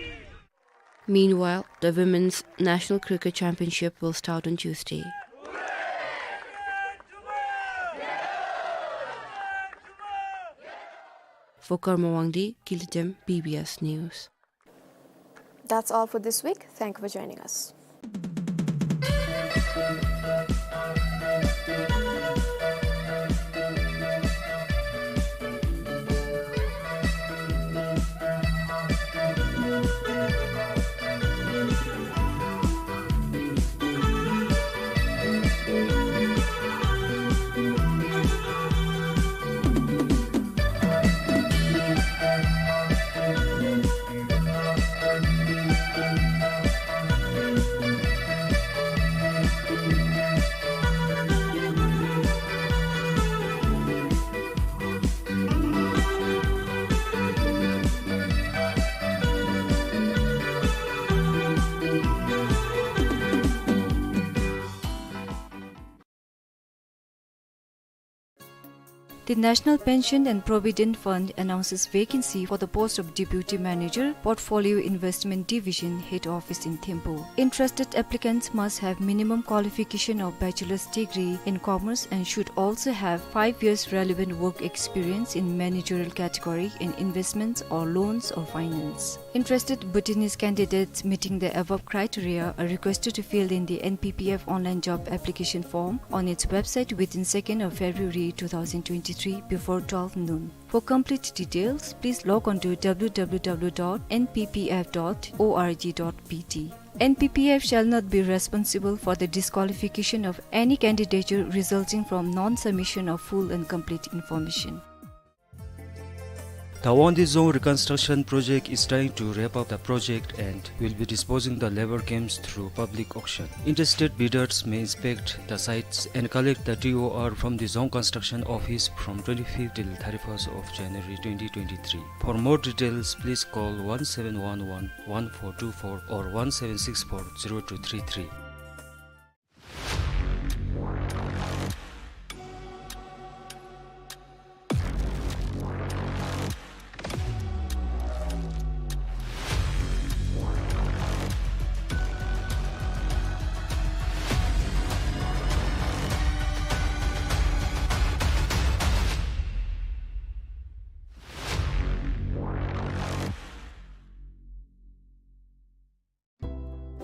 Meanwhile, the Women's National Cricket Championship will start on Tuesday. For Karma Wangdi, Kilitem, B B S News. That's all for this week. Thank you for joining us. The National Pension and Provident Fund announces vacancy for the post of Deputy Manager, Portfolio Investment Division, Head Office in Thimphu. Interested applicants must have minimum qualification of bachelor's degree in commerce and should also have five years relevant work experience in managerial category in investments or loans or finance. Interested Bhutanese candidates meeting the above criteria are requested to fill in the N P P F online job application form on its website within second of February two thousand twenty-three before twelve noon. For complete details, please log on to W W W dot N P P F dot org dot B T. N P P F shall not be responsible for the disqualification of any candidature resulting from non-submission of full and complete information. The Wangdi Dzong reconstruction project is trying to wrap up the project and will be disposing the labor camps through public auction. Interested bidders may inspect the sites and collect the T O R from the Dzong Construction Office from twenty-fifth till thirty-first of January twenty twenty-three. For more details, please call one seven one one, one four two four or one seven six four, zero two three three.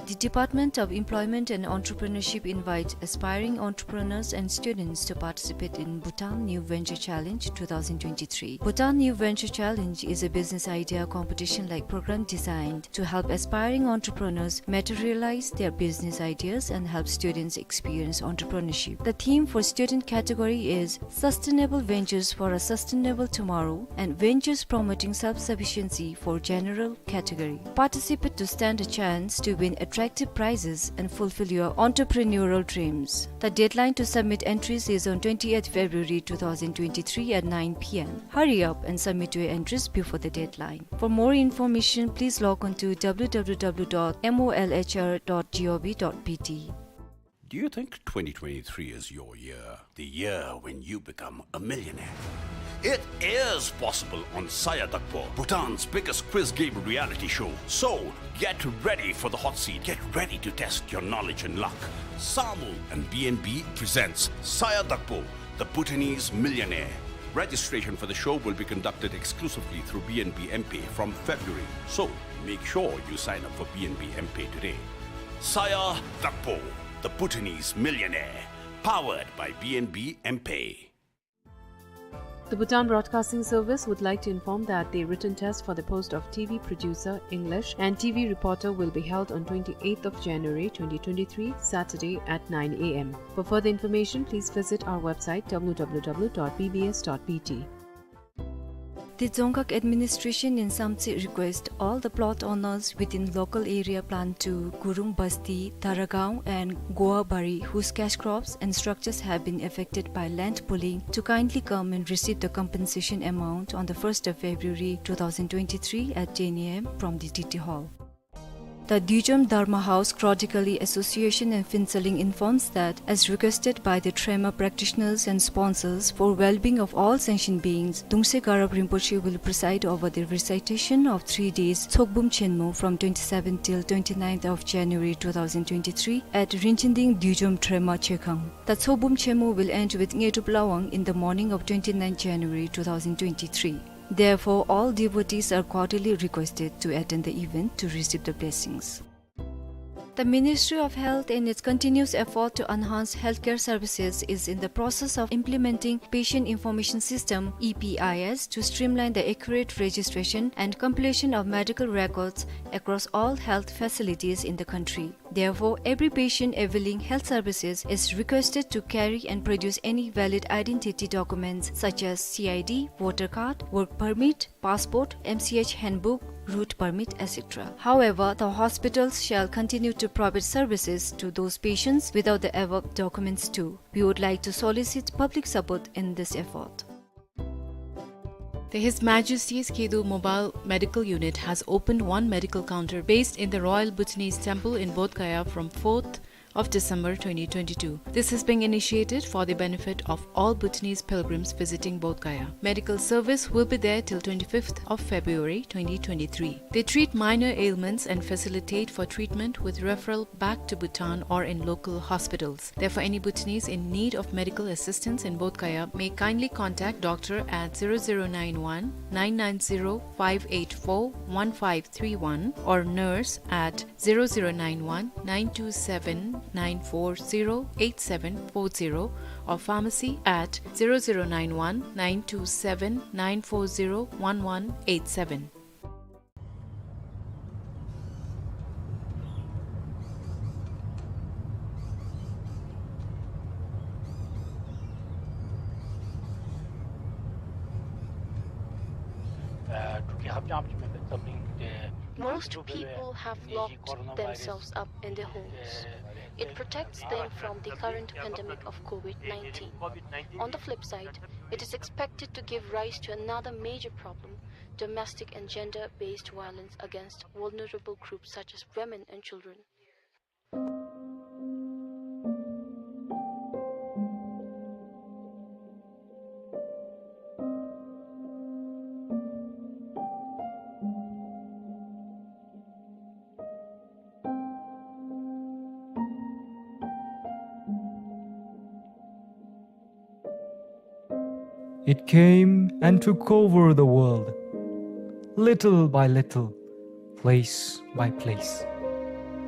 The Department of Employment and Entrepreneurship invites aspiring entrepreneurs and students to participate in Bhutan New Venture Challenge two thousand twenty-three. Bhutan New Venture Challenge is a business idea competition-like program designed to help aspiring entrepreneurs materialize their business ideas and help students experience entrepreneurship. The theme for student category is Sustainable Ventures for a Sustainable Tomorrow and Ventures Promoting Self-Sufficiency for general category. Participate to stand a chance to win attractive prizes and fulfill your entrepreneurial dreams. The deadline to submit entries is on twentieth February two thousand twenty-three at nine P M. Hurry up and submit your entries before the deadline. For more information, please log on to W W W dot M O L H R dot G O V dot B T. Do you think twenty twenty-three is your year? The year when you become a millionaire? It is possible on Saya Dakpo, Bhutan's biggest quiz game reality show. So, get ready for the hot seat. Get ready to test your knowledge and luck. Samu and B N B presents Saya Dakpo, the Bhutanese Millionaire. Registration for the show will be conducted exclusively through B N B M-Pay from February. So, make sure you sign up for B N B M-Pay today. Saya Dakpo, the Bhutanese Millionaire, powered by B N B M-Pay. The Bhutan Broadcasting Service would like to inform that the written test for the post of T V producer, English, and T V reporter will be held on twenty-eighth of January twenty twenty-three, Saturday at nine A M. For further information, please visit our website W W W dot B B S dot B T. The Dzongkhag administration in Samtse request all the plot owners within local area plan two, Gurung Basti, Daragaon and Goabari, whose cash crops and structures have been affected by land pooling, to kindly come and receive the compensation amount on the first of February two thousand twenty-three at ten A M from the D T Hall. The Dujom Dharma House Chronically Association and Phuentsholing informs that, as requested by the Trema practitioners and sponsors, for well-being of all sentient beings, Dungse Garab Rinpoche will preside over the recitation of three days Tsokbum Chenmo from twenty-seventh till twenty-ninth of January two thousand twenty-three at Rinchinding Dujom Trema Chekhang. The Tsokbum Chenmo will end with Ngetup Lawang in the morning of twenty-ninth January two thousand twenty-three. Therefore, all devotees are cordially requested to attend the event to receive the blessings. The Ministry of Health, in its continuous effort to enhance healthcare services, is in the process of implementing Patient Information System, E P I S, to streamline the accurate registration and completion of medical records across all health facilities in the country. Therefore, every patient availing health services is requested to carry and produce any valid identity documents such as C I D, voter card, work permit, passport, M C H handbook, route permit, et cetera. However, the hospitals shall continue to provide services to those patients without the above documents too. We would like to solicit public support in this effort. The His Majesty's Kedu Mobile Medical Unit has opened one medical counter based in the Royal Bhutanese Temple in Bodh Gaya from fourth of December twenty twenty-two. This is being initiated for the benefit of all Bhutanese pilgrims visiting Bodh Gaya. Medical service will be there till twenty-fifth of February twenty twenty-three. They treat minor ailments and facilitate for treatment with referral back to Bhutan or in local hospitals. Therefore, any Bhutanese in need of medical assistance in Bodh Gaya may kindly contact doctor at zero zero nine one nine nine zero five eight four one five three one or nurse at zero zero nine one nine two seven nine four zero eight seven four zero or pharmacy at zero zero nine one nine two seven nine four zero one one eight seven. Most people have locked themselves up in their homes. It protects them from the current pandemic of COVID nineteen. On the flip side, it is expected to give rise to another major problem, domestic and gender-based violence against vulnerable groups such as women and children. It came and took over the world, little by little, place by place.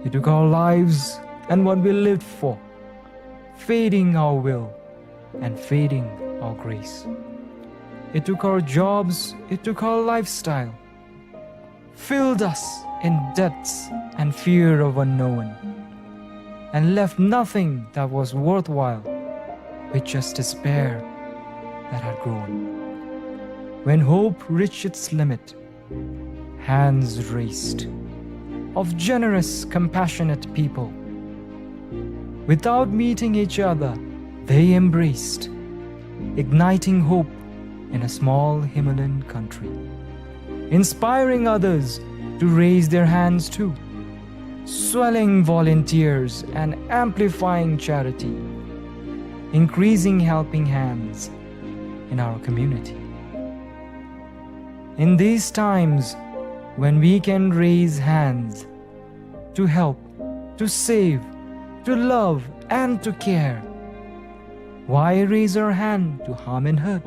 It took our lives and what we lived for, fading our will and fading our grace. It took our jobs, it took our lifestyle, filled us in debts and fear of unknown, and left nothing that was worthwhile, with just despair that had grown. When hope reached its limit, hands raised of generous, compassionate people. Without meeting each other, they embraced, igniting hope in a small Himalayan country, inspiring others to raise their hands too, swelling volunteers and amplifying charity, increasing helping hands in our community. In these times when we can raise hands to help, to save, to love, and to care, why raise our hand to harm and hurt?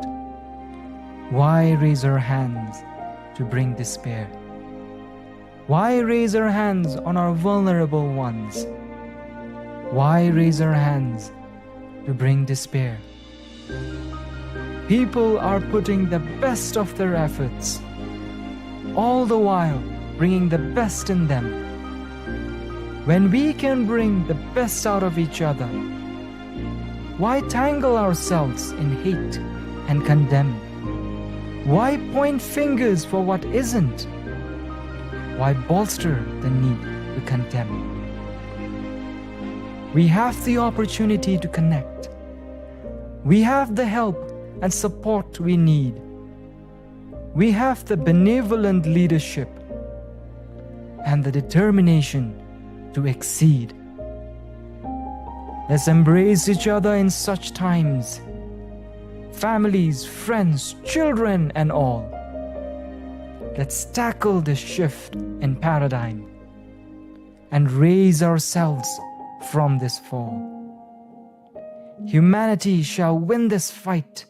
Why raise our hands to bring despair? Why raise our hands on our vulnerable ones? Why raise our hands to bring despair? People are putting the best of their efforts, all the while bringing the best in them. When we can bring the best out of each other, why tangle ourselves in hate and condemn? Why point fingers for what isn't? Why bolster the need to condemn? We have the opportunity to connect. We have the help and support we need. We have the benevolent leadership and the determination to exceed. Let's embrace each other in such times. Families, friends, children, and all. Let's tackle this shift in paradigm and raise ourselves from this fall. Humanity shall win this fight.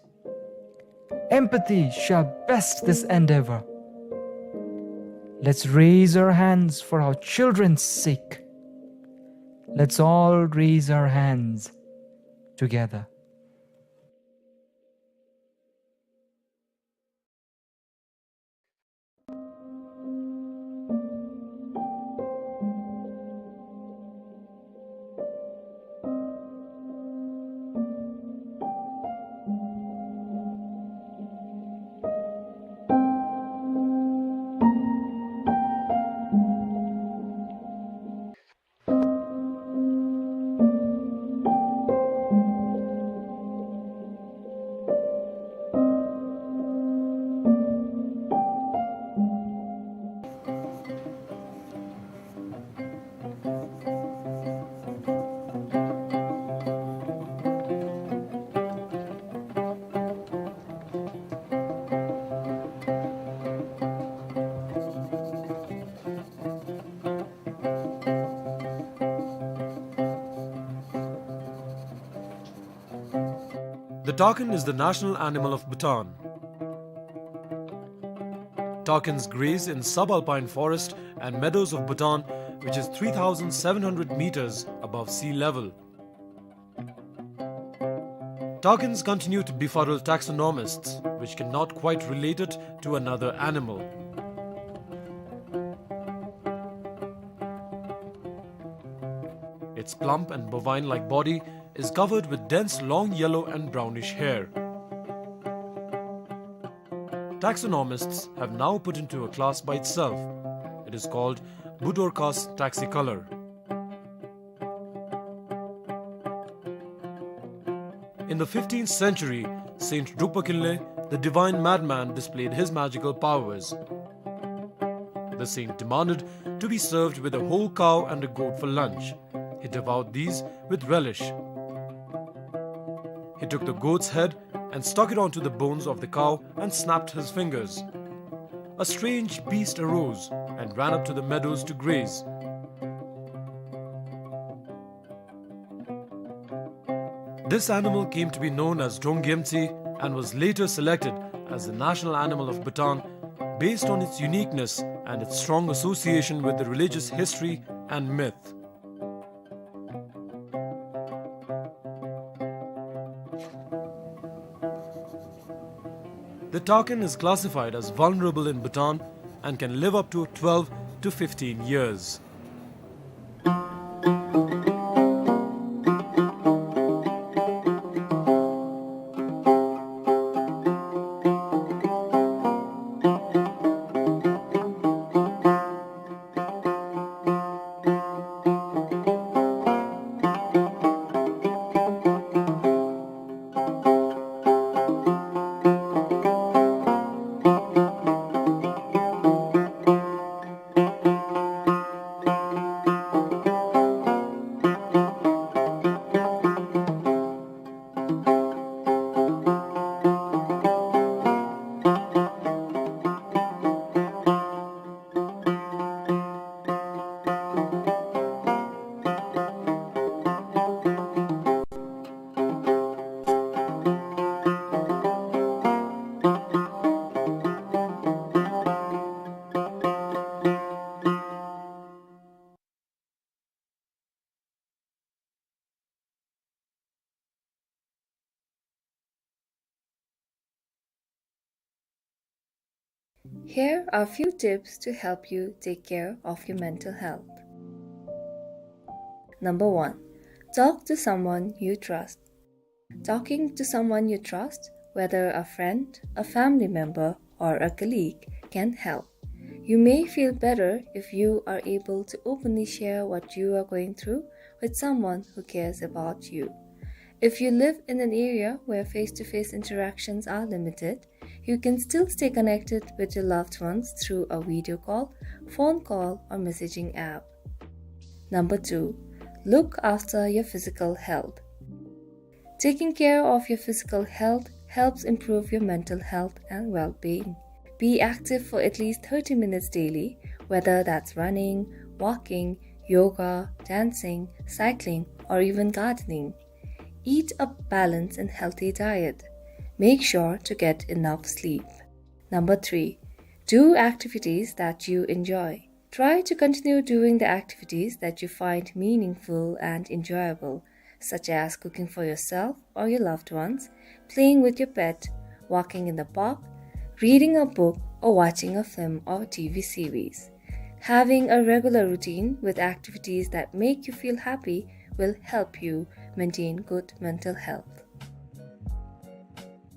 empathy shall best this endeavor. Let's raise our hands for our children's sake. Let's all raise our hands together. The takin is the national animal of Bhutan. Takins graze in subalpine forest and meadows of Bhutan, which is three thousand seven hundred meters above sea level. Takins continue to befuddle taxonomists, which cannot quite relate it to another animal. Its plump and bovine-like body is covered with dense long yellow and brownish hair. Taxonomists have now put into a class by itself. It is called Budorcas taxicolor. In the fifteenth century, Saint Drukpa Kinley, the divine madman, displayed his magical powers. The saint demanded to be served with a whole cow and a goat for lunch. He devoured these with relish. He took the goat's head and stuck it onto the bones of the cow and snapped his fingers. A strange beast arose and ran up to the meadows to graze. This animal came to be known as Drong Gyemtse and was later selected as the national animal of Bhutan based on its uniqueness and its strong association with the religious history and myth. The takin is classified as vulnerable in Bhutan and can live up to twelve to fifteen years. Here are a few tips to help you take care of your mental health. Number one, talk to someone you trust. Talking to someone you trust, whether a friend, a family member, or a colleague, can help. You may feel better if you are able to openly share what you are going through with someone who cares about you. If you live in an area where face-to-face interactions are limited, you can still stay connected with your loved ones through a video call, phone call, or messaging app. Number two, look after your physical health. Taking care of your physical health helps improve your mental health and well-being. Be active for at least thirty minutes daily, whether that's running, walking, yoga, dancing, cycling, or even gardening. Eat a balanced and healthy diet. Make sure to get enough sleep. Number three, do activities that you enjoy. Try to continue doing the activities that you find meaningful and enjoyable, such as cooking for yourself or your loved ones, playing with your pet, walking in the park, reading a book, or watching a film or T V series. Having a regular routine with activities that make you feel happy will help you maintain good mental health.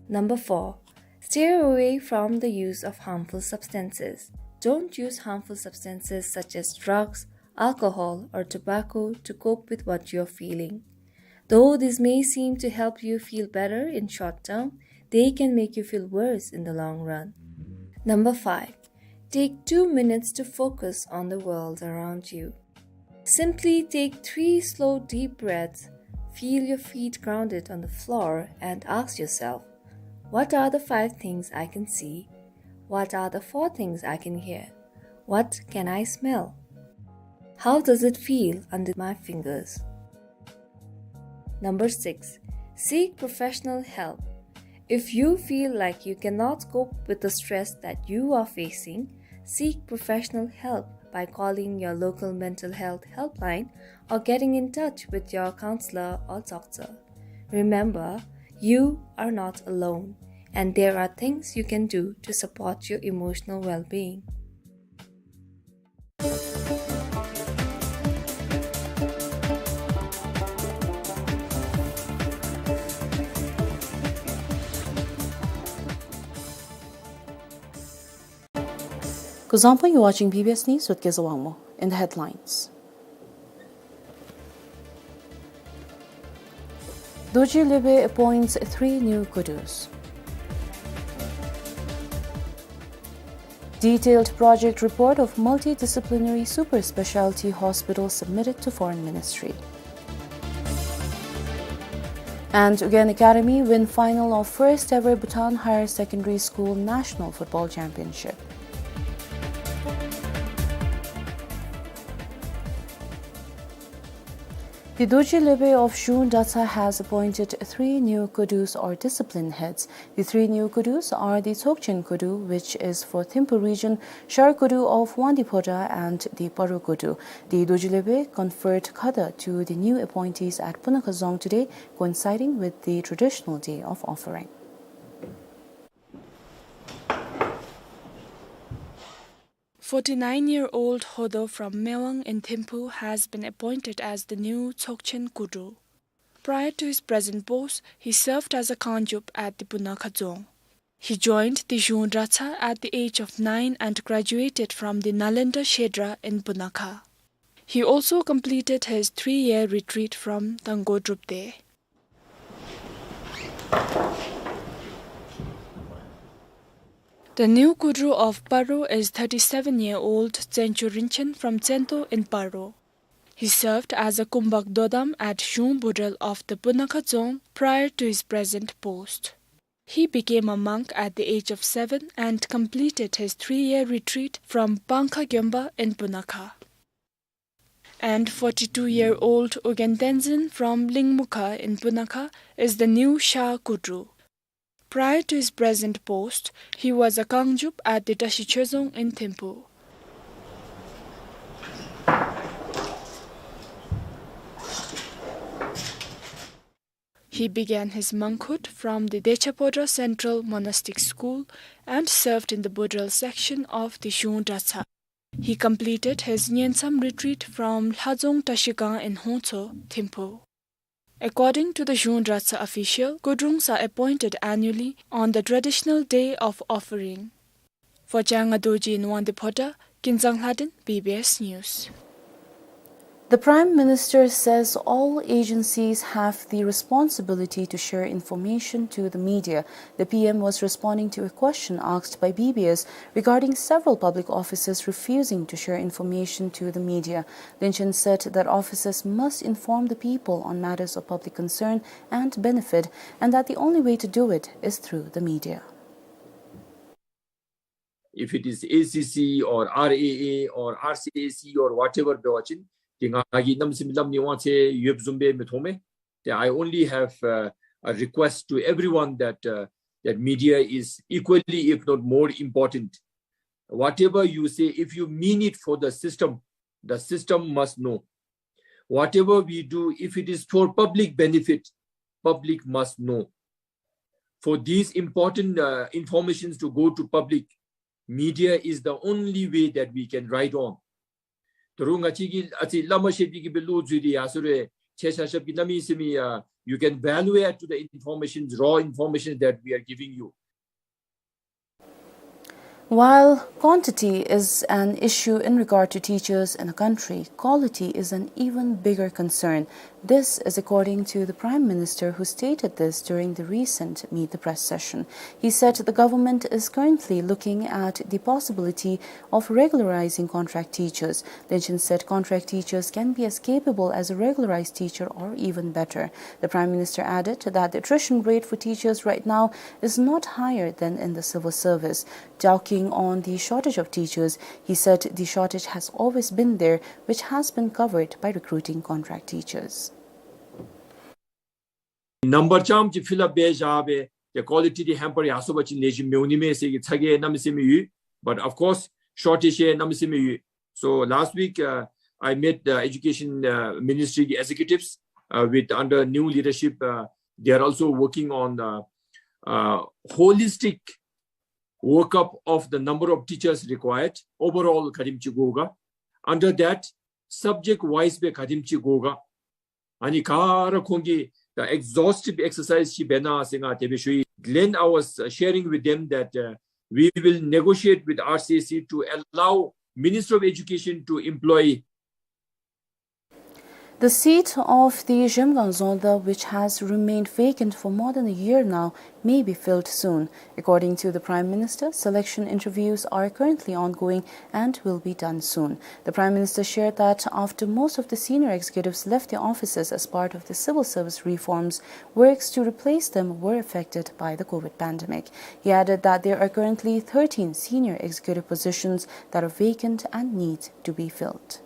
Number four, steer away from the use of harmful substances. Don't use harmful substances such as drugs, alcohol, or tobacco to cope with what you're feeling. Though this may seem to help you feel better in short term, they can make you feel worse in the long run. Number five, take two minutes to focus on the world around you. Simply take three slow, deep breaths, feel your feet grounded on the floor, and ask yourself, "What are the five things I can see? What are the four things I can hear? What can I smell? How does it feel under my fingers?" Number six, seek professional help. If you feel like you cannot cope with the stress that you are facing, seek professional help by calling your local mental health helpline or getting in touch with your counselor or doctor. Remember, you are not alone, and there are things you can do to support your emotional well-being. Kuzuzangpo, you're watching B B S News with Kezawangmo. In the headlines, Dorji Lwebey appoints three new kudus. Detailed project report of multidisciplinary super specialty hospital submitted to Foreign Ministry. And Ugyen Academy win final of first ever Bhutan Higher Secondary School National Football Championship. The Dorji Lwebey of Zhung Dratshar has appointed three new kudus or discipline heads. The three new kudus are the Tsokchen Kudu, which is for Thimphu region, Shar Kudu of Wangdue Phodrang, and the Paro Kudu. The Dorji Lwebey conferred khata to the new appointees at Punakha Dzong today, coinciding with the traditional day of offering. Forty-nine-year-old Hodo from Mewang in Thimphu has been appointed as the new Tsokchen Kudu. Prior to his present post, he served as a Kangdrup at the Punakha Dzong. He joined the Zhung Dratshar at the age of nine and graduated from the Nalendra Shedra in Punakha. He also completed his three-year retreat from Tanggo Drupte. The new Kudru of Paro is thirty-seven-year-old Tsencho Rinchen from Tsento in Paro. He served as a Kumbak Dodam at Zhung Bodal of the Punakha Dzong prior to his present post. He became a monk at the age of seven and completed his three-year retreat from Pangkha Gyomba in Punakha. And forty-two-year-old Ugyen Tenzin from Lingmukha in Punakha is the new Sha Kudru. Prior to his present post, he was a Kangdrup at the Tashi Chozong in Thimphu. He began his monkhood from the Decha Phodrang Central Monastic School and served in the Bodal section of the Zhung Dratshar. He completed his Nyensam retreat from Lhadzong Tashigang in Hongtso, Thimphu. According to the Zhung Dratshar official, Kudrungs are appointed annually on the traditional day of offering. For Changa Dorji in Wangdue Phodrang, Kinzang Lhaden, B B S News. The Prime Minister says all agencies have the responsibility to share information to the media. The P M was responding to a question asked by B B S regarding several public offices refusing to share information to the media. Rinchen said that offices must inform the people on matters of public concern and benefit, and that the only way to do it is through the media. If it is A C C or R A A or R C A C or whatever འབད་བ་ཅིན་ཏེ་ང་གིས་གནམ་མེད་ས་མེད་སླབ་ནི་དབང་ཚད་ཡོདཔ་བཟུམ་སྦེ་མི་མཐོང་མས། ཏེ་I only have, uh, a request to everyone that, uh, that media is equally, if not more important. Whatever you say, if you mean it for the system, the system must know. Whatever we do, if it is for public benefit, public must know. For these important uh, informations to go to public, media is the only way that we can ride on. ད་རུང་ང་བཅས་ཀྱིས་ཨ་ཙི་བླ་མ་ཞབས་ཀྱིས་ཀྱི་སྦེ་བློ་འཛུལ་ཏེ་ཡར་སོང་རུང་ཁྱེད་ཆ་ཁྱབ་ཀྱིས་གནམ་མེད་ས་མེད་ཡ་you can value add to the information, raw information that we are giving you. While quantity is an issue in regard to teachers in the country, quality is an even bigger concern. This is according to the Prime Minister, who stated this during the recent Meet the Press session. He said the government is currently looking at the possibility of regularizing contract teachers. Lin Chin said contract teachers can be as capable as a regularized teacher or even better. The Prime Minister added that the attrition rate for teachers right now is not higher than in the civil service. Talking on the shortage of teachers, he said the shortage has always been there, which has been covered by recruiting contract teachers. Number རྐྱངམ་ཅིག་fill up འབད་བཞག་པས་ཏེ་quality འདི་hamper ཡར་སོང་པ་ཅིན་ལེགས་ཤོམ་འོང་ནི་མས་ཟེར་གྱི་ཚ་གྱང་གནམ་མེད་ས་མེད་ཡོད། But of course, shortage གནམ་མེད་ས་མེད་ཡོད། So last week, uh, I met the education uh, ministry executives uh, with under new leadership. Uh, they are also working on uh, uh, holistic workup of the number of teachers required, overall ག་དེམ་ཅིག་དགོ་ག། Under that, subject wise སྦེ་ག་དེམ་ཅིག་དགོ་ག། ཨ་ནི་ག་ར་ཁོང་གིས་the exhaustive exercise ཅིག་འབད་གནང་ཟེར་ང་དེ་སྦེ་ཞུ་ཡི། Then I was uh, sharing with them that uh, we will negotiate with R C S C to allow Ministry of Education to employ The seat of the Zhemgang Zongda, which has remained vacant for more than a year now, may be filled soon. According to the Prime Minister, selection interviews are currently ongoing and will be done soon. The Prime Minister shared that after most of the senior executives left their offices as part of the civil service reforms, works to replace them were affected by the COVID pandemic. He added that there are currently thirteen senior executive positions that are vacant and need to be filled.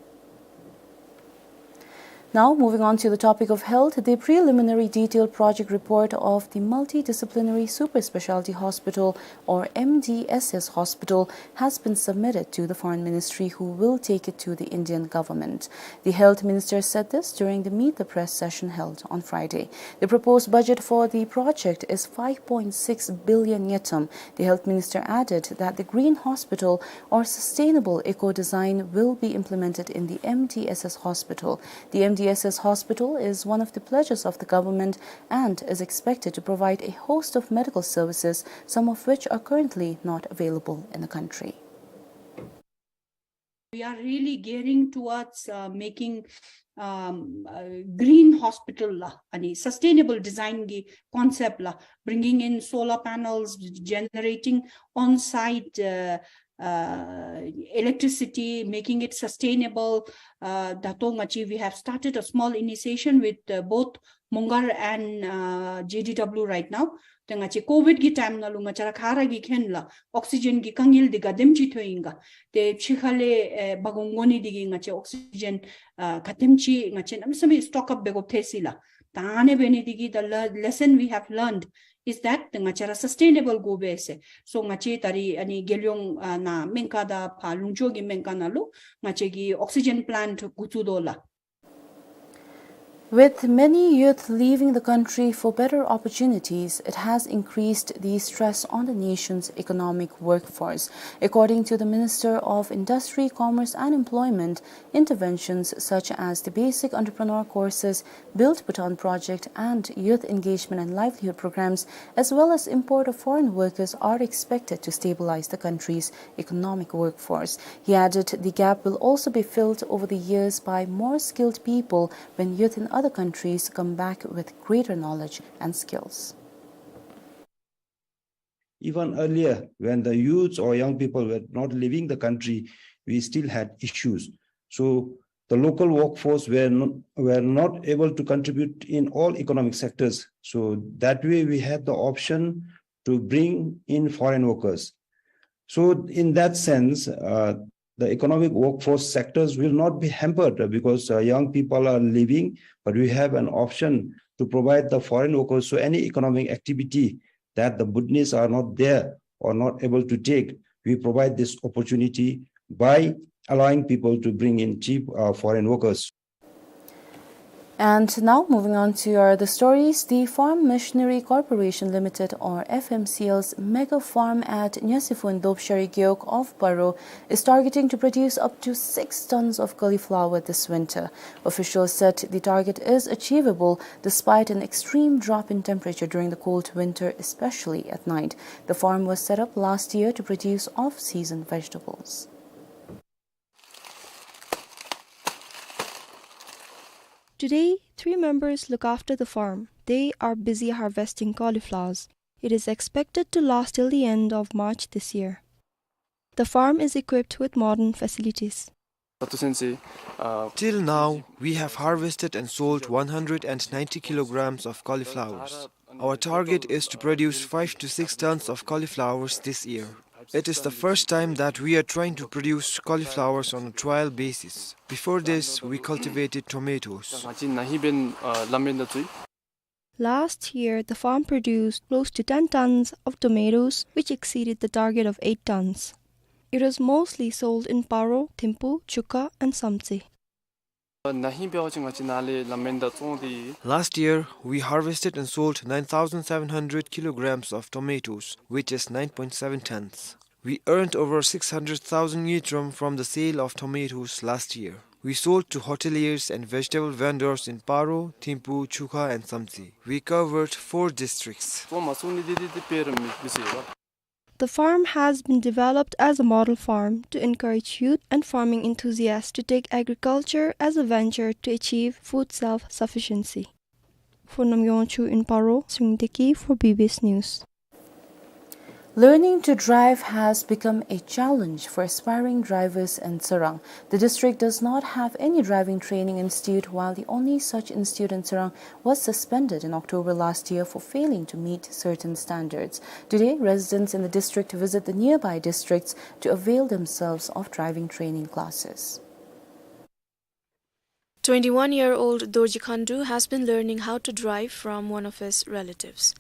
Now, moving on to the topic of health, the preliminary detailed project report of the Multidisciplinary Super Specialty Hospital, or M D S S Hospital, has been submitted to the Foreign Ministry, who will take it to the Indian government. The health minister said this during the Meet the Press session held on Friday. The proposed budget for the project is five point six billion ngultrum. The health minister added that the green hospital or sustainable eco-design will be implemented in the M D S S hospital. The M D S S hospital is one of the pledges of the government and is expected to provide a host of medical services, some of which are currently not available in the country. We are really gearing towards uh, making um, uh, green hospital la, ani sustainable design gi concept la, bringing in solar panels, generating on-site uh, uh, electricity, making it sustainable. Uh, ད་ལྟོ་ང་བཅས་we have started a small initiative with uh, both Mongar and uh, J D W right now. ཏེ་ང་བཅས་ཀོ་བིཌ་གི་ཊའིམ་ནང་ལུ་ང་བཅས་ར་ག་ར་གིས་མཁྱེན་ལགས། ཨོག་སི་ཇེན་གྱི་དཀའ་ངལ་འདི་ག་དེམ་ཅིག་ཐོན་ཡི་ག། ཏེ་ཕྱི་ཁ་ལས་ཨེ་འབག་འོང་དགོ་ནི་འདི་གིས་ང་བཅས་ཨོག་སི་ཇེན་ཨ་ག་དེམ་ཅིག་ང་བཅས་གནམ་མེད་ས་མེད་སི་ཊོག་ཨཔ་འབད་དགོཔ་ཐལ་སོ་ཡི་ལགས། ད་ཨ་ནི་འབད་ནི་འདི་གིས་the le- lesson we have learned is that ང་བཅས་ར་སཱསི་ཊེ་ནེ་བཱལ་དགོ་པས་ཟེར། སོ་ང་བཅས་ད་རིས་ཨ་ནི་རྒྱལ་ཡོངས་ཨ་ནཱ་སྨན་ཁང་དང་ཕར་ལུང་ཕྱོགས་ཀྱི་སྨན་ཁང་ནང་ལུ་ང་བཅས་ཀྱིས་ཨོག་སི་ཇེན་པི་ལེནཊ་འགོ་བཙུགས་དོ་ལགས། With many youth leaving the country for better opportunities, it has increased the stress on the nation's economic workforce. According to the Minister of Industry, Commerce and Employment, interventions such as the basic entrepreneur courses, Build Bhutan project, and youth engagement and livelihood programs, as well as import of foreign workers, are expected to stabilize the country's economic workforce. He added the gap will also be filled over the years by more skilled people when youth in other countries come back with greater knowledge and skills. Even earlier, when the youths or young people were not leaving the country, we still had issues. So the local workforce were not, were not able to contribute in all economic sectors. So that way we had the option to bring in foreign workers. So in that sense, uh, the economic workforce sectors will not be hampered because uh, young people are leaving, but we have an option to provide the foreign workers. So any economic activity that the Bhutanese are not there or not able to take, we provide this opportunity by allowing people to bring in cheap, uh, foreign workers. And now, moving on to our other stories, the Farm Machinery Corporation Limited, or F M C L's mega farm at Nyasiphu in Dobshari Gewog of Paro is targeting to produce up to six tons of cauliflower this winter. Officials said the target is achievable despite an extreme drop in temperature during the cold winter, especially at night. The farm was set up last year to produce off-season vegetables. Today, three members look after the farm. They are busy harvesting cauliflowers. It is expected to last till the end of March this year. The farm is equipped with modern facilities. Sato sensei, uh, till now, we have harvested and sold one hundred and ninety kilograms of cauliflowers. Our target is to produce five to six tons of cauliflowers this year. It is the first time that we are trying to produce cauliflowers on a trial basis. Before this, we cultivated tomatoes. Last year, the farm produced close to ten tons of tomatoes, which exceeded the target of eight tons. It was mostly sold in Paro, Thimphu, Chukha, and Samtse. Last year, we harvested and sold nine thousand seven hundred kilograms of tomatoes, which is nine point seven tons. We earned over six hundred thousand ngultrum from the sale of tomatoes last year. We sold to hoteliers and vegetable vendors in Paro, Thimphu, Chukha, and Samtse. We covered four districts. The farm has been developed as a model farm to encourage youth and farming enthusiasts to take agriculture as a venture to achieve food self-sufficiency. For Namgay Wangchuk in Paro, Swing Deki for B B S News. Learning to drive has become a challenge for aspiring drivers in Tsirang. The district does not have any driving training institute, while the only such institute in Tsirang was suspended in October last year for failing to meet certain standards. Today, residents in the district visit the nearby districts to avail themselves of driving training classes. Twenty-one-year-old Dorji Khandu has been learning how to drive from one of his relatives.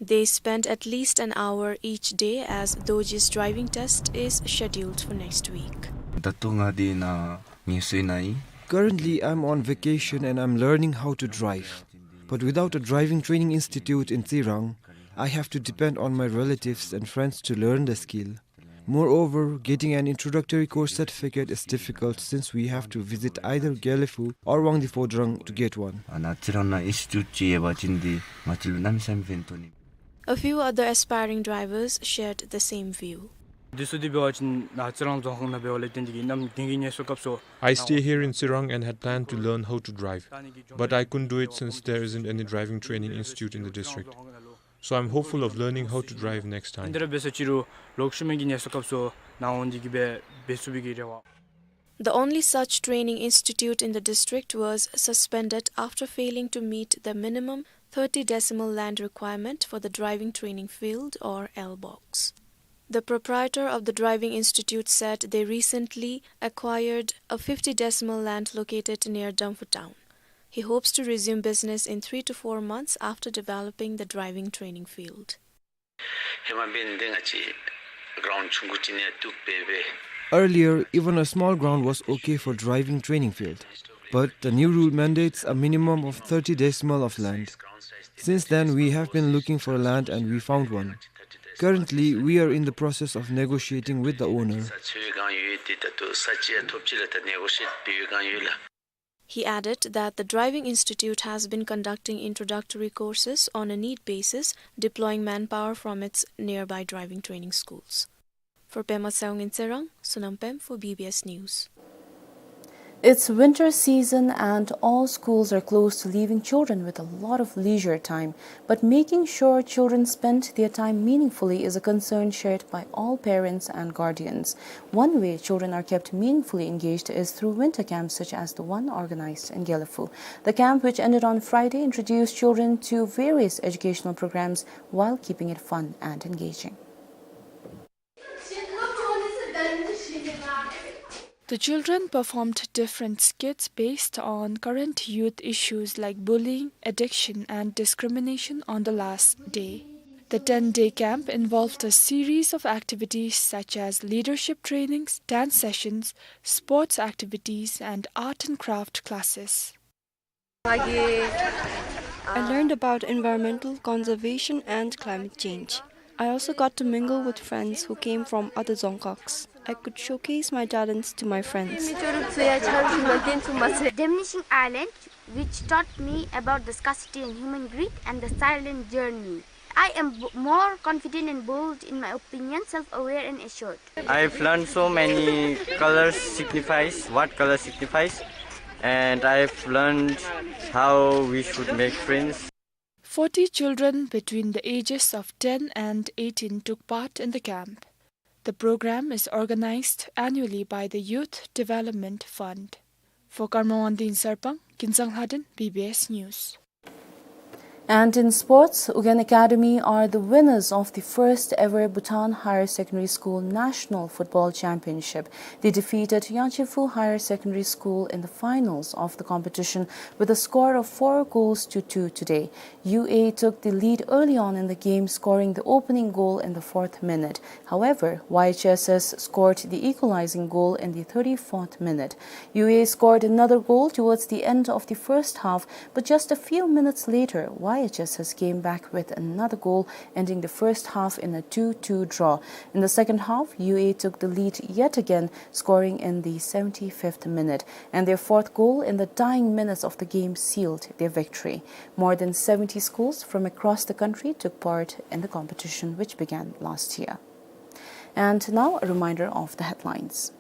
They spend at least an hour each day, as Dorji's driving test is scheduled for next week. Dato nga di na ngi sui nai. Currently, I'm on vacation and I'm learning how to drive. But without a driving training institute in Tsirang, I have to depend on my relatives and friends to learn the skill. Moreover, getting an introductory course certificate is difficult since we have to visit either Gelephu or Wangdue Phodrang to get one. Ana Tsirang na institute chi ye ba chin di nga chi lu nam sam ven to ni. A few other aspiring drivers shared the same view. Di su di be wa chin na Tsirang dzong hang na be wa le ten di gi nam ding gi nye so kap so. I stay here in Tsirang and had planned to learn how to drive, but I couldn't do it since there isn't any driving training institute in the district. So I'm hopeful of learning how to drive next time. Indira besa chiru lok shume gi nye so kap so na on di gi be besu bi gi rewa. The only such training institute in the district was suspended after failing to meet the minimum thirty decimal land requirement for the driving training field, or L box. The proprietor of the driving institute said they recently acquired a fifty decimal land located near Damphu town. He hopes to resume business in three to four months after developing the driving training field. ཧེ་མ་འབདན་འདི་ང་བཅས་གྲོང་ཆུང་ཀུ་ཅིག་ནང་ཡང་བཏུབ་པས་པས། Earlier, even a small ground was okay for driving training field. But the new rule mandates a minimum of thirty decimal of land. Since then, we have been looking for land and we found one. Currently, we are in the process of negotiating with the owner. ས་ཆ་ཡོད་གང་ཡོད་དེ་ད་ལྟོ་ས་ཆ་ཡང་ཐོབ་ཅི་ལ་ད་ནེ་གོ་ཤེཊ་འབད་ཡོད་གང་ཡོད་ལགས། He added that the driving institute has been conducting introductory courses on a need basis, deploying manpower from its nearby driving training schools. For Pema Tshewang in Tsirang, Sonam Pem for B B S News. It's winter season and all schools are closed, leaving children with a lot of leisure time. But making sure children spend their time meaningfully is a concern shared by all parents and guardians. One way children are kept meaningfully engaged is through winter camps such as the one organized in Gelephu. The camp, which ended on Friday, introduced children to various educational programs while keeping it fun and engaging. The children performed different skits based on current youth issues like bullying, addiction, and discrimination on the last day. The ten-day camp involved a series of activities such as leadership trainings, dance sessions, sports activities, and art and craft classes. I learned about environmental conservation and climate change. I also got to mingle with friends who came from other Dzongkhags. I could showcase my talents to my friends. Diminishing Island, which taught me about the scarcity and human greed and the silent journey. I am b-, more confident and bold in my opinion, self-aware and assured. I've learned so many colors signifies, what color signifies, and I've learned how we should make friends. Forty children between the ages of ten and eighteen took part in the camp. The program is organized annually by the Youth Development Fund. For Karma Wangdi in Sarpang, Kinsang Lhaden, B B S News. And in sports, Ugyen Academy are the winners of the first ever Bhutan Higher Secondary School National Football Championship. They defeated Yangchepfu Higher Secondary School in the finals of the competition with a score of four goals to two today. U A took the lead early on in the game, scoring the opening goal in the fourth minute. However, Y H S S scored the equalizing goal in the thirty-fourth minute. U A scored another goal towards the end of the first half, but just a few minutes later, Y H S S came back with another goal, ending the first half in a two two draw. In the second half, U A took the lead yet again, scoring in the seventy-fifth minute. And their fourth goal in the dying minutes of the game sealed their victory. More than seventy schools from across the country took part in the competition, which began last year. And now, a reminder of the headlines.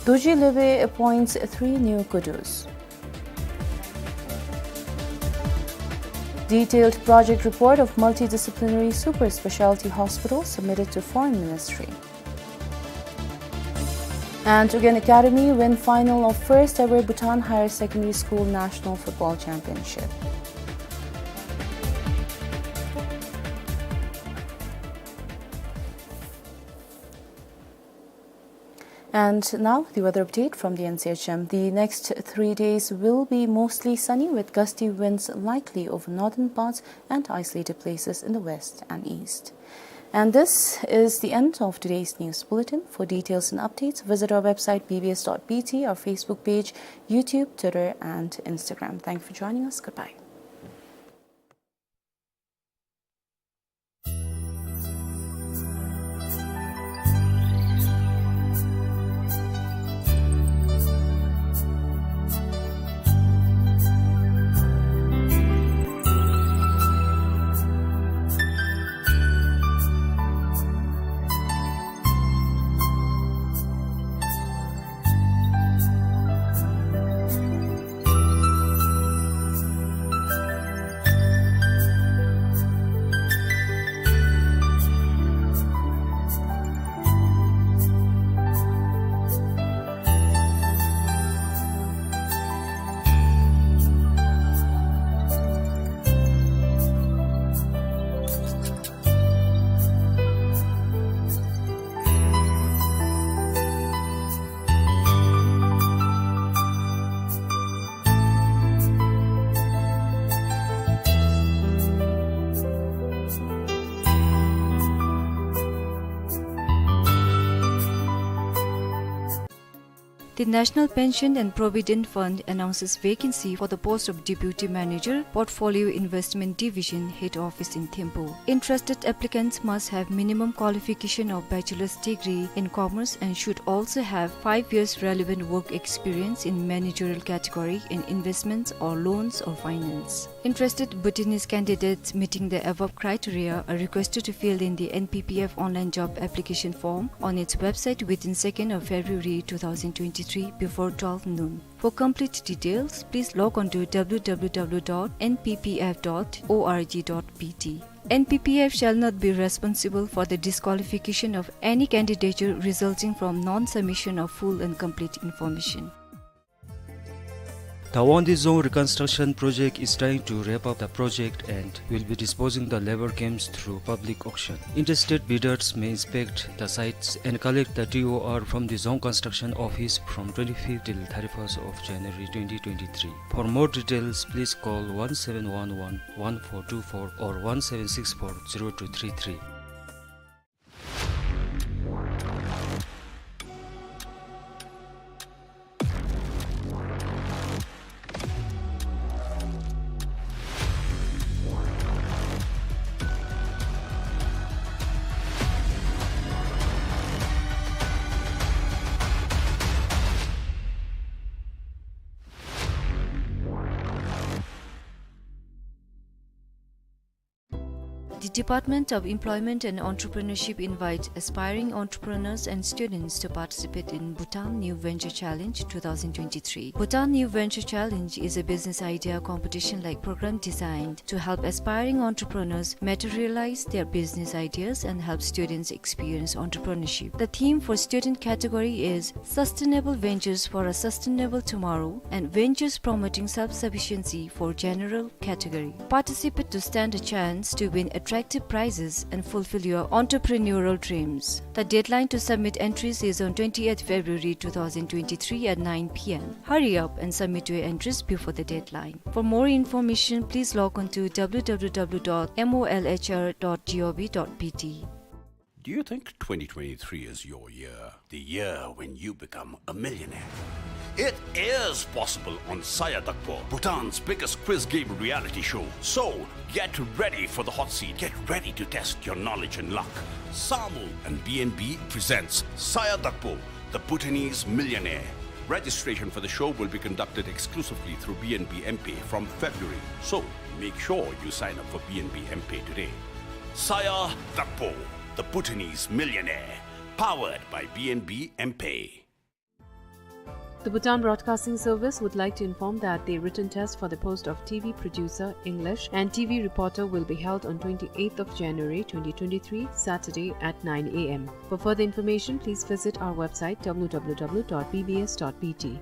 Dorji Lebe appoints three new kudus. Detailed project report of multidisciplinary super specialty hospital submitted to Foreign Ministry. And Ugyen Academy win final of first ever Bhutan Higher Secondary School National Football Championship. And now the weather update from the N C H M. The next three days will be mostly sunny with gusty winds likely over northern parts and isolated places in the west and east. And this is the end of today's news bulletin. For details and updates, visit our website B B S dot B T, our Facebook page, YouTube, Twitter, and Instagram. Thank you for joining us. Goodbye. The National Pension and Provident Fund announces vacancy for the post of Deputy Manager, Portfolio Investment Division, Head Office in Thimphu. Interested applicants must have minimum qualification of bachelor's degree in commerce and should also have five years relevant work experience in managerial category in investments or loans or finance. Interested Bhutanese candidates meeting the above criteria are requested to fill in the N P P F online job application form on its website within second of February two thousand twenty-three before twelve noon. For complete details, please log on to W W W dot N P P F dot org dot B T. N P P F shall not be responsible for the disqualification of any candidature resulting from non-submission of full and complete information. The Wangdue Dzong Reconstruction Project is trying to wrap up the project and will be disposing the labor camps through public auction. Interested bidders may inspect the sites and collect the T O R from the Dzong Construction Office from twenty-fifth till thirty-first of January twenty twenty-three. For more details, please call one seven one one one four two four or one seven six four zero two three three. The Department of Employment and Entrepreneurship invites aspiring entrepreneurs and students to participate in Bhutan New Venture Challenge two thousand twenty-three. Bhutan New Venture Challenge is a business idea competition-like program designed to help aspiring entrepreneurs materialize their business ideas and help students experience entrepreneurship. The theme for student category is Sustainable Ventures for a Sustainable Tomorrow and Ventures Promoting Self-Sufficiency for General category. Participate to stand a chance to win attractive prizes and fulfill your entrepreneurial dreams. The deadline to submit entries is on twentieth February two thousand twenty-three at nine P M. Hurry up and submit your entries before the deadline. For more information, please log on to W W W dot M O L H R dot G O V dot B T. Do you think twenty twenty-three is your year? The year when you become a millionaire? It is possible on Saya Dakpo, Bhutan's biggest quiz game reality show. So, get ready for the hot seat. Get ready to test your knowledge and luck. Samu and B N B presents Saya Dakpo, the Bhutanese Millionaire. Registration for the show will be conducted exclusively through B N B M Pay from February. So, make sure you sign up for B N B M Pay today. Saya Dakpo, the Bhutanese Millionaire, powered by B N B M Pay. The Bhutan Broadcasting Service would like to inform that the written test for the post of T V producer, English, and T V reporter will be held on twenty-eighth of January twenty twenty-three, Saturday at nine A M. For further information, please visit our website W W W dot B B S dot B T.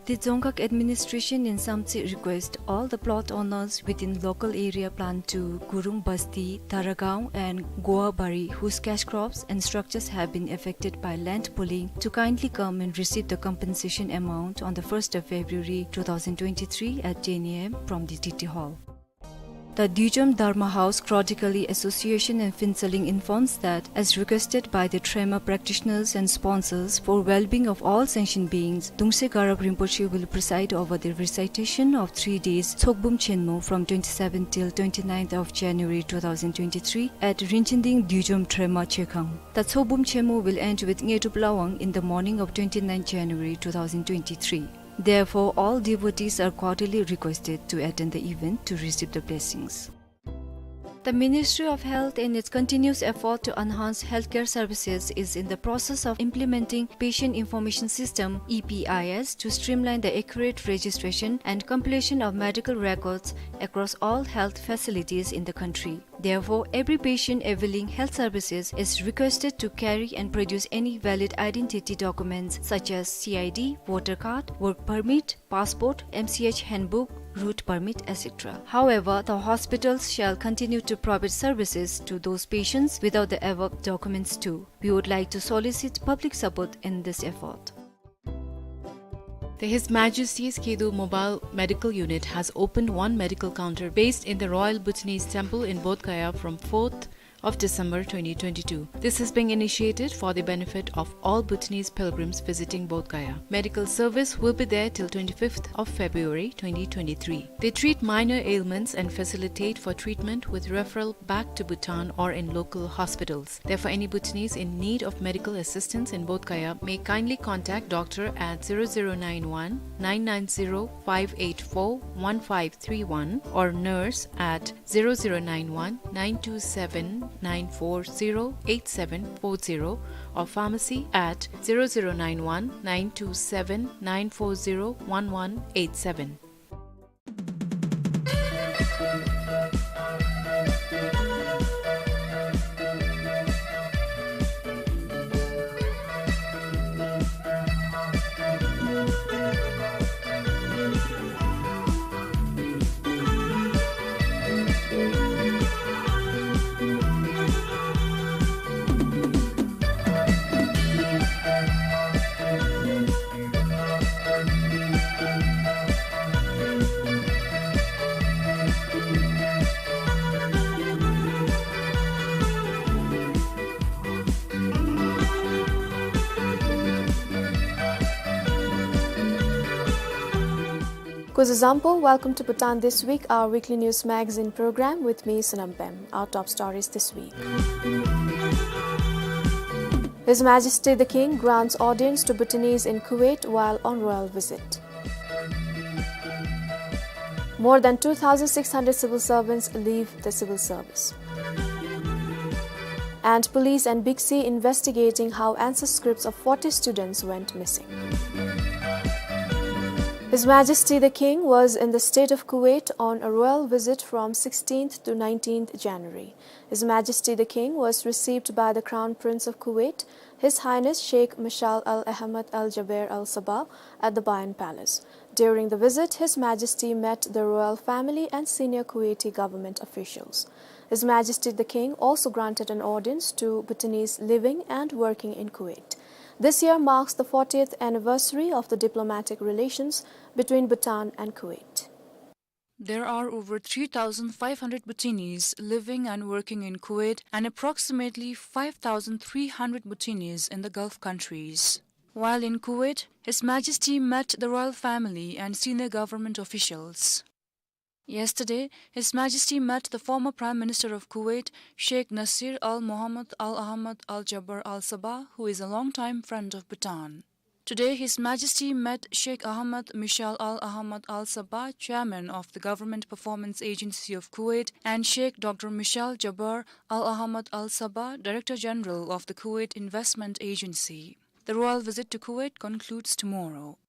The Dzongkhag administration in Samtse request all the plot owners within local area plan two, Gurung Basti, Taragaon and Goabari, whose cash crops and structures have been affected by land pooling, to kindly come and receive the compensation amount on the first of February two thousand twenty-three at ten A M from the D T Hall. The Dujom Dharma House, Krodikali Association and Phuentsholing informs that, as requested by the Trema practitioners and sponsors, for well-being of all sentient beings, Dungse Garab Rinpoche will preside over the recitation of three days Tsokbum Chenmo from twenty-seventh till twenty-ninth of January two thousand twenty-three at Rinchinding Dujom Trema Chekhang. The Tsokbum Chenmo will end with Ngetup Lawang in the morning of twenty-ninth January two thousand twenty-three. Therefore, all devotees are cordially requested to attend the event to receive the blessings. The Ministry of Health, in its continuous effort to enhance healthcare services, is in the process of implementing Patient Information System, E P I S, to streamline the accurate registration and completion of medical records across all health facilities in the country. Therefore, every patient availing health services is requested to carry and produce any valid identity documents such as C I D, voter card, work permit, passport, M C H handbook, route permit, et cetera. However, the hospitals shall continue to provide services to those patients without the above documents too. We would like to solicit public support in this effort. The His Majesty's Khedu Mobile Medical Unit has opened one medical counter based in the Royal Bhutanese Temple in Bodh Gaya from fourth of December twenty twenty-two. This is being initiated for the benefit of all Bhutanese pilgrims visiting Bodh Gaya. Medical service will be there till twenty-fifth of February twenty twenty-three. They treat minor ailments and facilitate for treatment with referral back to Bhutan or in local hospitals. Therefore, any Bhutanese in need of medical assistance in Bodh Gaya may kindly contact doctor at zero zero nine one nine nine zero five eight four one five three one or nurse at zero zero nine one nine two seven nine four zero eight seven four zero or pharmacy at zero zero nine one nine two seven nine four zero one one eight seven. Kuzuzangpo, welcome to Bhutan This Week, our weekly news magazine program with me, Sonam Pem. Our top stories this week. His Majesty the King grants audience to Bhutanese in Kuwait while on royal visit. More than two thousand six hundred civil servants leave the civil service. And police and Big C investigating how answer scripts of forty students went missing. His Majesty the King was in the state of Kuwait on a royal visit from sixteenth to nineteenth January. His Majesty the King was received by the Crown Prince of Kuwait, His Highness Sheikh Mashal Al Ahmad Al Jaber Al Sabah, at the Bayan Palace. During the visit, His Majesty met the royal family and senior Kuwaiti government officials. His Majesty the King also granted an audience to Bhutanese living and working in Kuwait. This year marks the fortieth anniversary of the diplomatic relations between Bhutan and Kuwait. There are over three thousand five hundred Bhutanese living and working in Kuwait and approximately five thousand three hundred Bhutanese in the Gulf countries. While in Kuwait, His Majesty met the royal family and senior government officials. Yesterday, His Majesty met the former Prime Minister of Kuwait, Sheikh Nasir Al Mohammed Al Ahmad Al Jaber Al Sabah, who is a long-time friend of Bhutan. Today, His Majesty met Sheikh Ahmad Mishal Al Ahmad Al Sabah, Chairman of the Government Performance Agency of Kuwait, and Sheikh Doctor Mishal Jaber Al Ahmad Al Sabah, Director General of the Kuwait Investment Agency. The royal visit to Kuwait concludes tomorrow.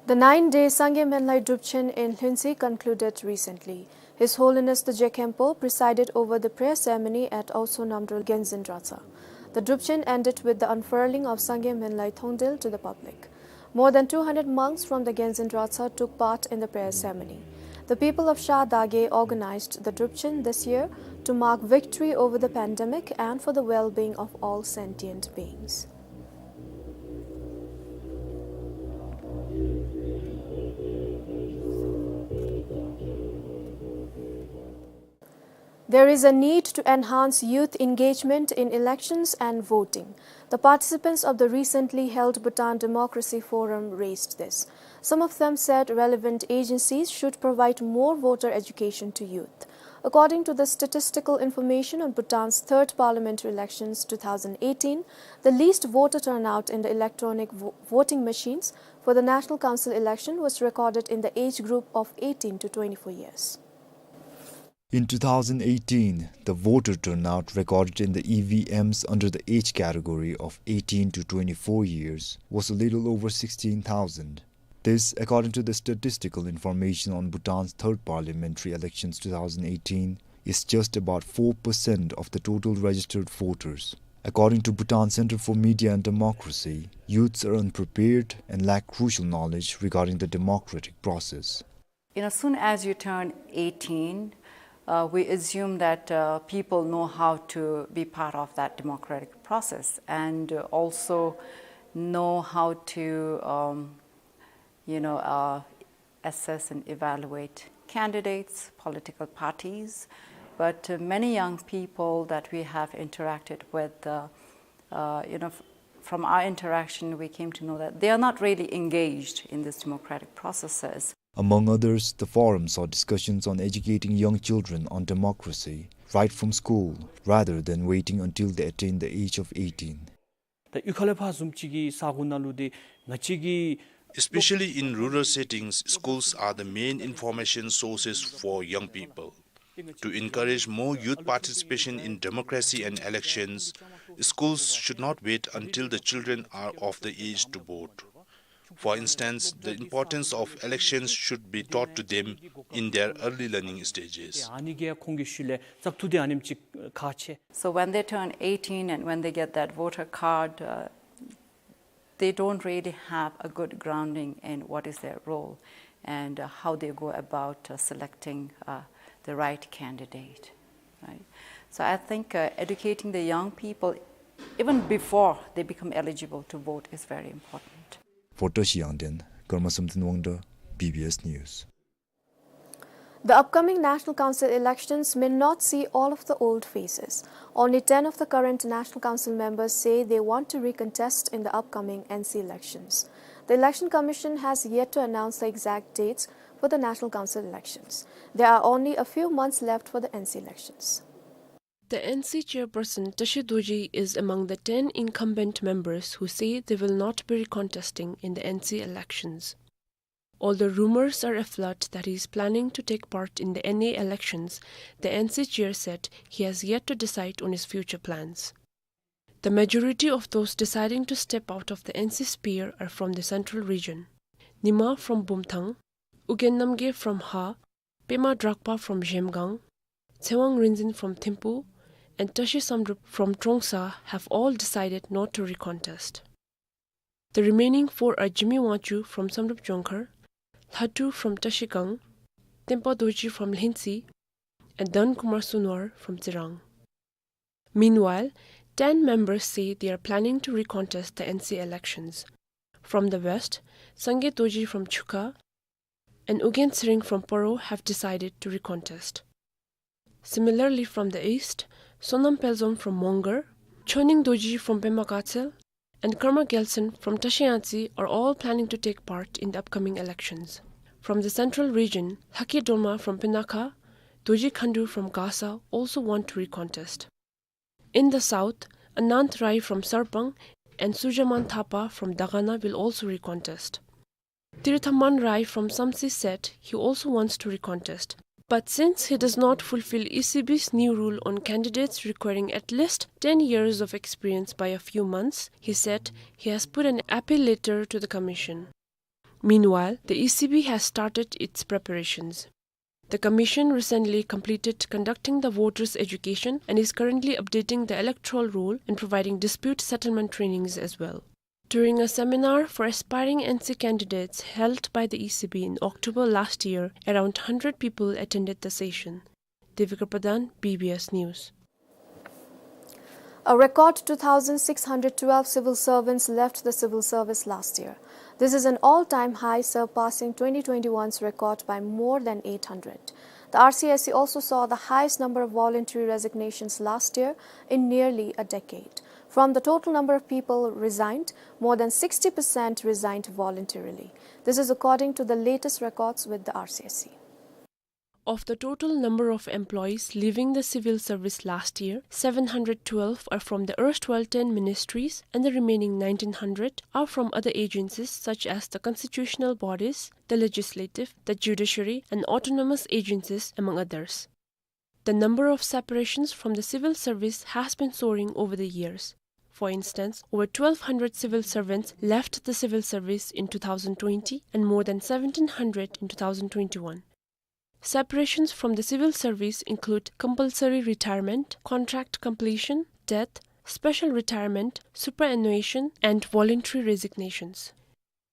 The nine-day Sangay Menlay Drupchen in Lhuentse concluded recently. His Holiness the Je Khenpo presided over the prayer ceremony at Aoso Namdrol Genzin Dratshang. The Drupchen ended with the unfurling of Sangay Menlay Thongdel to the public. More than two hundred monks from the Genzin Dratshang took part in the prayer ceremony. The people of Shahdague organized the Drupchen this year to mark victory over the pandemic and for the well-being of all sentient beings. There is a need to enhance youth engagement in elections and voting. The participants of the recently held Bhutan Democracy Forum raised this. Some of them said relevant agencies should provide more voter education to youth. According to the statistical information on Bhutan's third parliamentary elections two thousand eighteen, the least voter turnout in the electronic vo-, voting machines for the National Council election was recorded in the age group of eighteen to twenty-four years. In two thousand eighteen, the voter turnout recorded in the E V Ms under the age category of eighteen to twenty-four years was a little over sixteen thousand. This, according to the statistical information on Bhutan's third parliamentary elections two thousand eighteen, is just about four percent of the total registered voters. According to Bhutan Center for Media and Democracy, youths are unprepared and lack crucial knowledge regarding the democratic process. You know, soon as you turn eighteen, uh, we assume that, uh, people know how to be part of that democratic process and, uh, also know how to, um, you know, uh, assess and evaluate candidates, political parties. But, uh, many young people that we have interacted with, uh, uh, you know, f-, from our interaction, we came to know that they are not really engaged in these democratic processes. Among others, the forum saw discussions on educating young children on democracy right from school, rather than waiting until they attain the age of eighteen. ད་གཡུས་ཁ་ལས་ཕར་བཟུམ་ཅིག་གི་ས་གོ་ནང་ལུ་དེ་ང་བཅས་ཀྱི Especially in rural settings, schools are the main information sources for young people. To encourage more youth participation in democracy and elections, schools should not wait until the children are of the age to vote. For instance, the importance of elections should be taught to them in their early learning stages. ཨ་ནི་གི་ཁོང་གི་ཤུལ་ལས་བཙག་འཐུ་དེ་ཨ་ནེམ་ཅིག་ཁག་ཆེ། So when they turn eighteen and when they get that voter card, uh, they don't really have a good grounding in what is their role and, uh, how they go about, uh, selecting, uh, the right candidate, right? So I think, uh, educating the young people, even before they become eligible to vote, is very important. For Tashi Yangden, Karma Samten Wangda, B B S News. The upcoming National Council elections may not see all of the old faces. Only ten of the current National Council members say they want to recontest in the upcoming N C elections. The Election Commission has yet to announce the exact dates for the National Council elections. There are only a few months left for the N C elections. The N C chairperson Tashi Dorji is among the ten incumbent members who say they will not be recontesting in the N C elections. Although rumors are afloat that he is planning to take part in the N A elections, the N C chair said he has yet to decide on his future plans. The majority of those deciding to step out of the N C sphere are from the central region. Nima from Bumthang, Ugyen Namgay from Ha, Pema Drakpa from Zhemgang, Tsewang Rinzin from Thimphu, and Tashi Samdrup from Trongsa have all decided not to recontest. The remaining four are Jimmy Wangchuk from Samdrup Jongkhar, Lhatu from Trashigang, Tempa Dorji from Lhinsi, and Dhankumar Sunwar from Tsirang. Meanwhile, ten members say they are planning to recontest the N C elections. From the west, Sangay Dorji from Chukha and Ugyen Tshering from Paro have decided to recontest. Similarly, from the east, Sonam Pelzom from Mongar, Choning Dorji from Pema Gatshel, and Karma Gyaltshen from Tashi Yangtse are all planning to take part in the upcoming elections. From the central region, Lhakey Dolma from Pinakha, Dorji Khandu from Gasa also want to recontest. In the south, Anant Rai from Sarpang and Surjaman Thapa from Dagana will also recontest. Tirathaman Rai from Samtse said he also wants to recontest. But since he does not fulfill E C B's new rule on candidates requiring at least ten years of experience by a few months, he said he has put an appeal letter to the commission. Meanwhile, the E C B has started its preparations. The commission recently completed conducting the voters' education and is currently updating the electoral roll and providing dispute settlement trainings as well. During a seminar for aspiring N C candidates held by the E C B in October last year, around hundred people attended the session. Devika Pradhan, B B S News. A record two thousand six hundred twelve civil servants left the civil service last year. This is an all-time high, surpassing twenty twenty-one's record by more than eight hundred. The R C S C also saw the highest number of voluntary resignations last year in nearly a decade. From the total number of people resigned, more than sixty percent resigned voluntarily. This is according to the latest records with the R C S C. Of the total number of employees leaving the civil service last year, seven hundred twelve are from the erstwhile ten ministries, and the remaining nineteen hundred are from other agencies such as the constitutional bodies, the legislative, the judiciary, and autonomous agencies, among others. The number of separations from the civil service has been soaring over the years. For instance, over twelve hundred civil servants left the civil service in two thousand twenty and more than seventeen hundred in two thousand twenty-one. Separations from the civil service include compulsory retirement, contract completion, death, special retirement, superannuation, and voluntary resignations.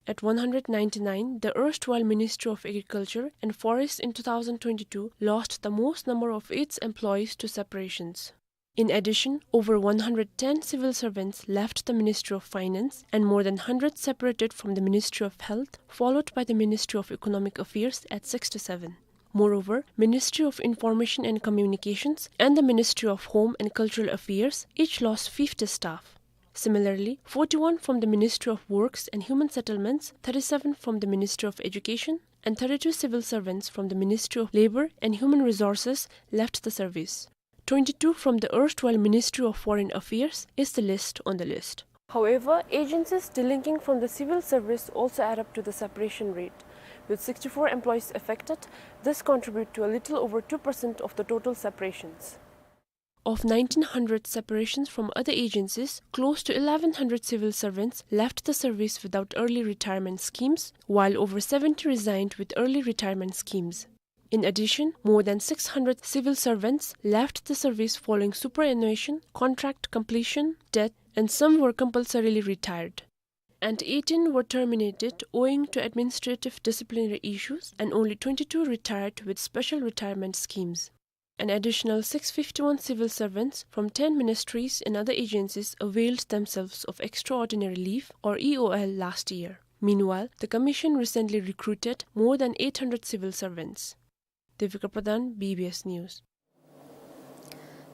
At one hundred ninety-nine, the erstwhile Ministry of Agriculture and Forests in two thousand twenty-two lost the most number of its employees to separations. In addition, over one hundred ten civil servants left the Ministry of Finance and more than hundred separated from the Ministry of Health, followed by the Ministry of Economic Affairs at sixty-seven. Moreover, Ministry of Information and Communications and the Ministry of Home and Cultural Affairs each lost fifty staff. Similarly, forty-one from the Ministry of Works and Human Settlements, thirty-seven from the Ministry of Education, and thirty-two civil servants from the Ministry of Labour and Human Resources left the service. Twenty-two from the erstwhile Ministry of Foreign Affairs is the least on the list. However, agencies delinking from the civil service also add up to the separation rate, with sixty-four employees affected. This contribute to a little over two percent of the total separations. Of nineteen hundred separations from other agencies, close to eleven hundred civil servants left the service without early retirement schemes, while over seventy resigned with early retirement schemes. In addition, more than six hundred civil servants left the service following superannuation, contract completion, death, and some were compulsorily retired. And eighteen were terminated owing to administrative disciplinary issues, and only twenty-two retired with special retirement schemes. An additional six fifty-one civil servants from ten ministries and other agencies availed themselves of extraordinary leave, or E O L, last year. Meanwhile, the commission recently recruited more than eight hundred civil servants. Devika Pradhan, B B S News.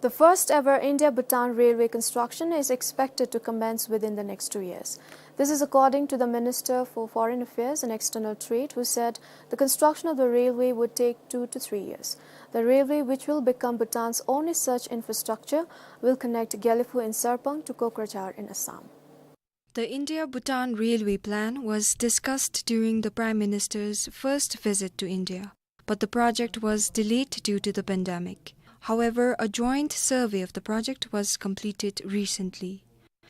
The first ever India-Bhutan railway construction is expected to commence within the next two years. This is according to the Minister for Foreign Affairs and External Trade, who said the construction of the railway would take two to three years. The railway, which will become Bhutan's only such infrastructure, will connect Gelephu in Sarpang to Kokrajhar in Assam. The India-Bhutan railway plan was discussed during the Prime Minister's first visit to India, but the project was delayed due to the pandemic. However, a joint survey of the project was completed recently.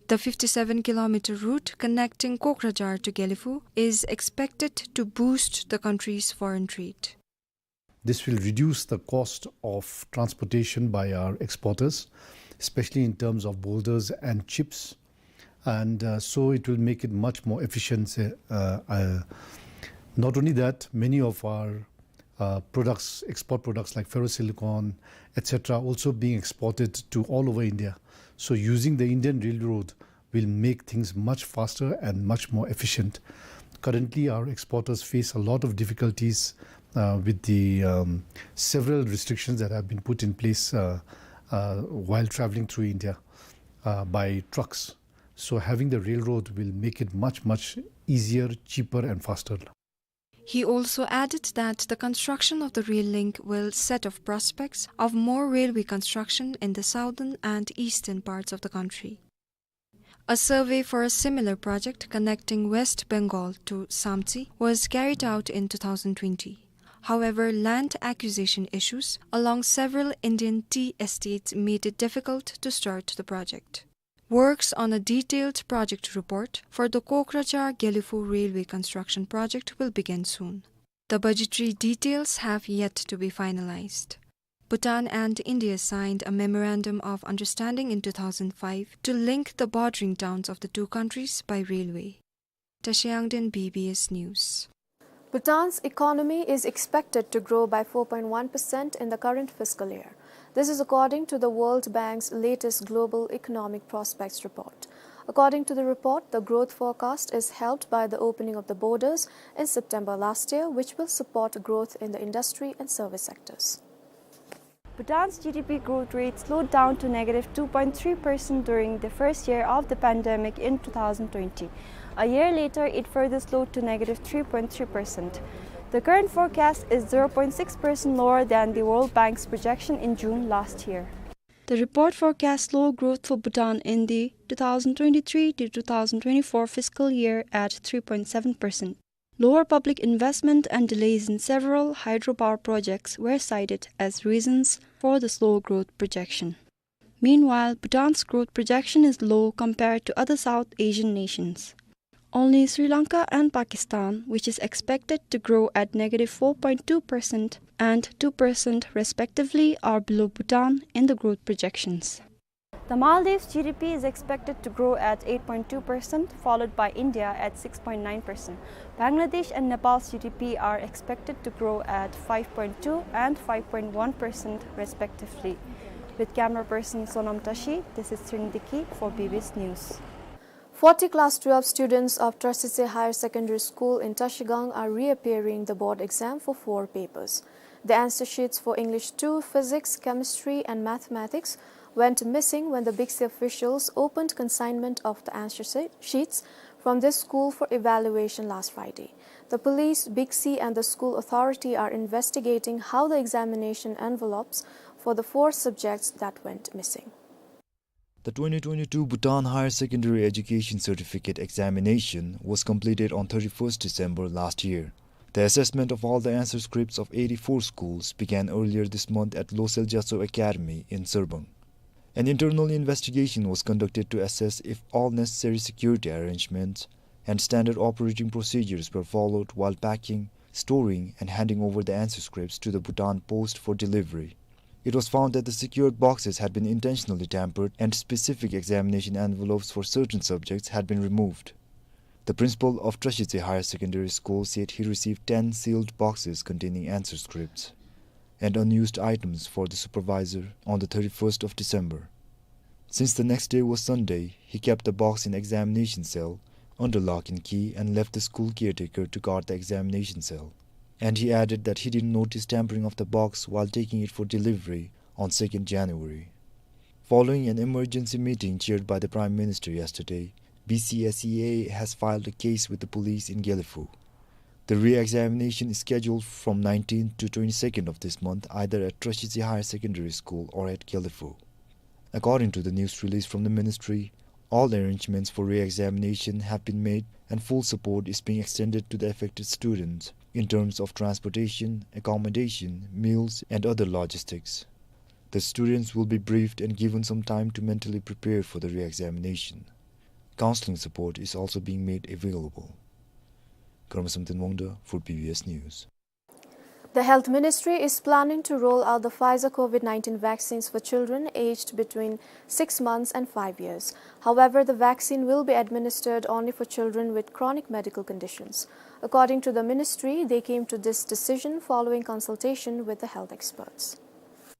The fifty-seven kilometer route connecting Kokrajhar to Gelephu is expected to boost the country's foreign trade. This will reduce the cost of transportation by our exporters, especially in terms of boulders and chips. And, uh, so it will make it much more efficient. Uh, uh, not only that, many of our, uh, products, export products like ferrosilicon, et cetera, also being exported to all over India. So using the Indian railroad will make things much faster and much more efficient. Currently, our exporters face a lot of difficulties, uh, with the, um, several restrictions that have been put in place, uh, uh, while traveling through India, uh, by trucks. So having the railroad will make it much, much easier, cheaper, and faster. He also added that the construction of the rail link will set off prospects of more railway construction in the southern and eastern parts of the country. A survey for a similar project connecting West Bengal to Samtse was carried out in two thousand twenty. However, land acquisition issues along several Indian tea estates made it difficult to start the project. Works on a detailed project report for the Kokrajhar-Gelephu railway construction project will begin soon. The budgetary details have yet to be finalized. Bhutan and India signed a memorandum of understanding in two thousand five to link the bordering towns of the two countries by railway. Tashi Yangden, B B S News. Bhutan's economy is expected to grow by four point one percent in the current fiscal year. This is according to the World Bank's latest Global Economic Prospects report. According to the report, the growth forecast is helped by the opening of the borders in September last year, which will support growth in the industry and service sectors. Bhutan's G D P growth rate slowed down to negative two point three percent during the first year of the pandemic in two thousand twenty. A year later, it further slowed to negative three point three percent. The current forecast is zero point six percent lower than the World Bank's projection in June last year. The report forecasts slow growth for Bhutan in the two thousand twenty-three to two thousand twenty-four fiscal year at three point seven percent. Lower public investment and delays in several hydropower projects were cited as reasons for the slow growth projection. Meanwhile, Bhutan's growth projection is low compared to other South Asian nations. Only Sri Lanka and Pakistan, which is expected to grow at negative four point two percent and two percent respectively, are below Bhutan in the growth projections. The Maldives G D P is expected to grow at eight point two percent, followed by India at six point nine percent. Bangladesh and Nepal's G D P are expected to grow at five point two and five point one percent respectively. With camera person Sonam Tashi, this is Trinity Key for B B S News. Forty class twelve students of Trashitse Higher Secondary School in Tashigang are reappearing the board exam for four papers. The answer sheets for English two, Physics, Chemistry and Mathematics went missing when the BICSI officials opened consignment of the answer she-, sheets from this school for evaluation last Friday. The police, BICSI and the school authority are investigating how the examination envelopes for the four subjects that went missing. The twenty twenty-two Bhutan Higher Secondary Education Certificate Examination was completed on thirty-first December last year. The assessment of all the answer scripts of eighty-four schools began earlier this month at Losel Gyatso Academy in Sarbang. An internal investigation was conducted to assess if all necessary security arrangements and standard operating procedures were followed while packing, storing, and handing over the answer scripts to the Bhutan Post for delivery. It was found that the secured boxes had been intentionally tampered and specific examination envelopes for certain subjects had been removed. The principal of Trashitse Higher Secondary School said he received ten sealed boxes containing answer scripts and unused items for the supervisor on the thirty-first of December. Since the next day was Sunday, he kept the box in examination cell under lock and key and left the school caretaker to guard the examination cell. And he added that he didn't notice tampering of the box while taking it for delivery on second January. Following an emergency meeting chaired by the Prime Minister yesterday, B C S E A has filed a case with the police in Gelephu. The re-examination is scheduled from nineteenth to twenty-second of this month, either at Trashitsi Higher Secondary School or at Gelephu. According to the news release from the ministry, all arrangements for re-examination have been made and full support is being extended to the affected students in terms of transportation, accommodation, meals, and other logistics. The students will be briefed and given some time to mentally prepare for the re-examination. Counseling support is also being made available. Karma Samten Wangda for B B S News. The Health Ministry is planning to roll out the Pfizer COVID nineteen vaccines for children aged between six months and five years. However, the vaccine will be administered only for children with chronic medical conditions. According to the ministry, they came to this decision following consultation with the health experts.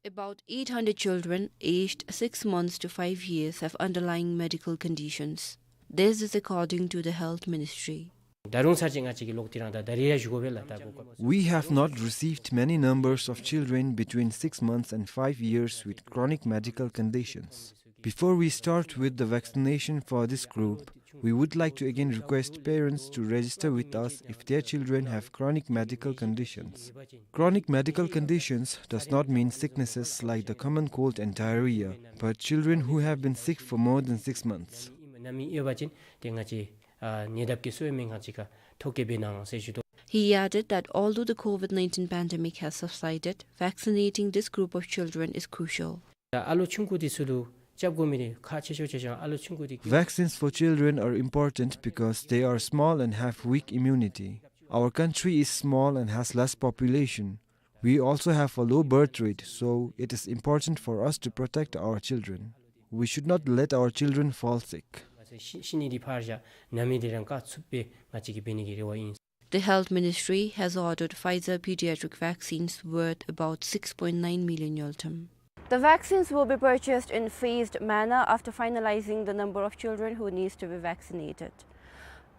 About eight hundred children aged six months to five years have underlying medical conditions. This is according to the Health Ministry. ད་རུང་ཚར་གཅིག་ང་བཅས་ཀྱིས་ལོག་སྟེ་རང་ད་ད་རེས་ཡང་ཞུ་དགོ་པས་ལགས། ད་གོ་སྐབས། We have not received many numbers of children between six months and five years with chronic medical conditions. Before we start with the vaccination for this group, we would like to again request parents to register with us if their children have chronic medical conditions. Chronic medical conditions does not mean sicknesses like the common cold and diarrhea, but children who have been sick for more than six months. ནད་མི་ཡོད་པ་ཅིན་ཏེ་ང་བཅས་ཨ་ཉེ་འདབས་ཀྱི་གསོ་བའི་སྨན་ཁང་ཅིག་ཁར་ཐོ་བཀོད་འབད་གནང་ཟེར་ཞུ་དོ། He added that although the COVID nineteen pandemic has subsided, vaccinating this group of children is crucial. ད་ཨ་ལོ་ཆུང་ཀུ་འདི་ཚུ་ལུ་རྐྱབ་དགོ་མི་འདི་ཁག་ཆེ་ཤོས་ཆེ་ཤོས་ཨ་ལོ་ཆུང་ཀུ་འདི། Vaccines for children are important because they are small and have weak immunity. Our country is small and has less population. We also have a low birth rate, so it is important for us to protect our children. We should not let our children fall sick. ཤི་ཤི་ནི་འདི་ཕར་བཞག་ནད་མི་འདི་རང་བཀག་ཚུགསཔ་སྦེ་ང་བཅས་ཀྱིས་འབད་ནི་གི་རེ་བ་ཨིན། The Health Ministry has ordered Pfizer pediatric vaccines worth about six point nine million ngultrum. The vaccines will be purchased in phased manner after finalizing the number of children who needs to be vaccinated.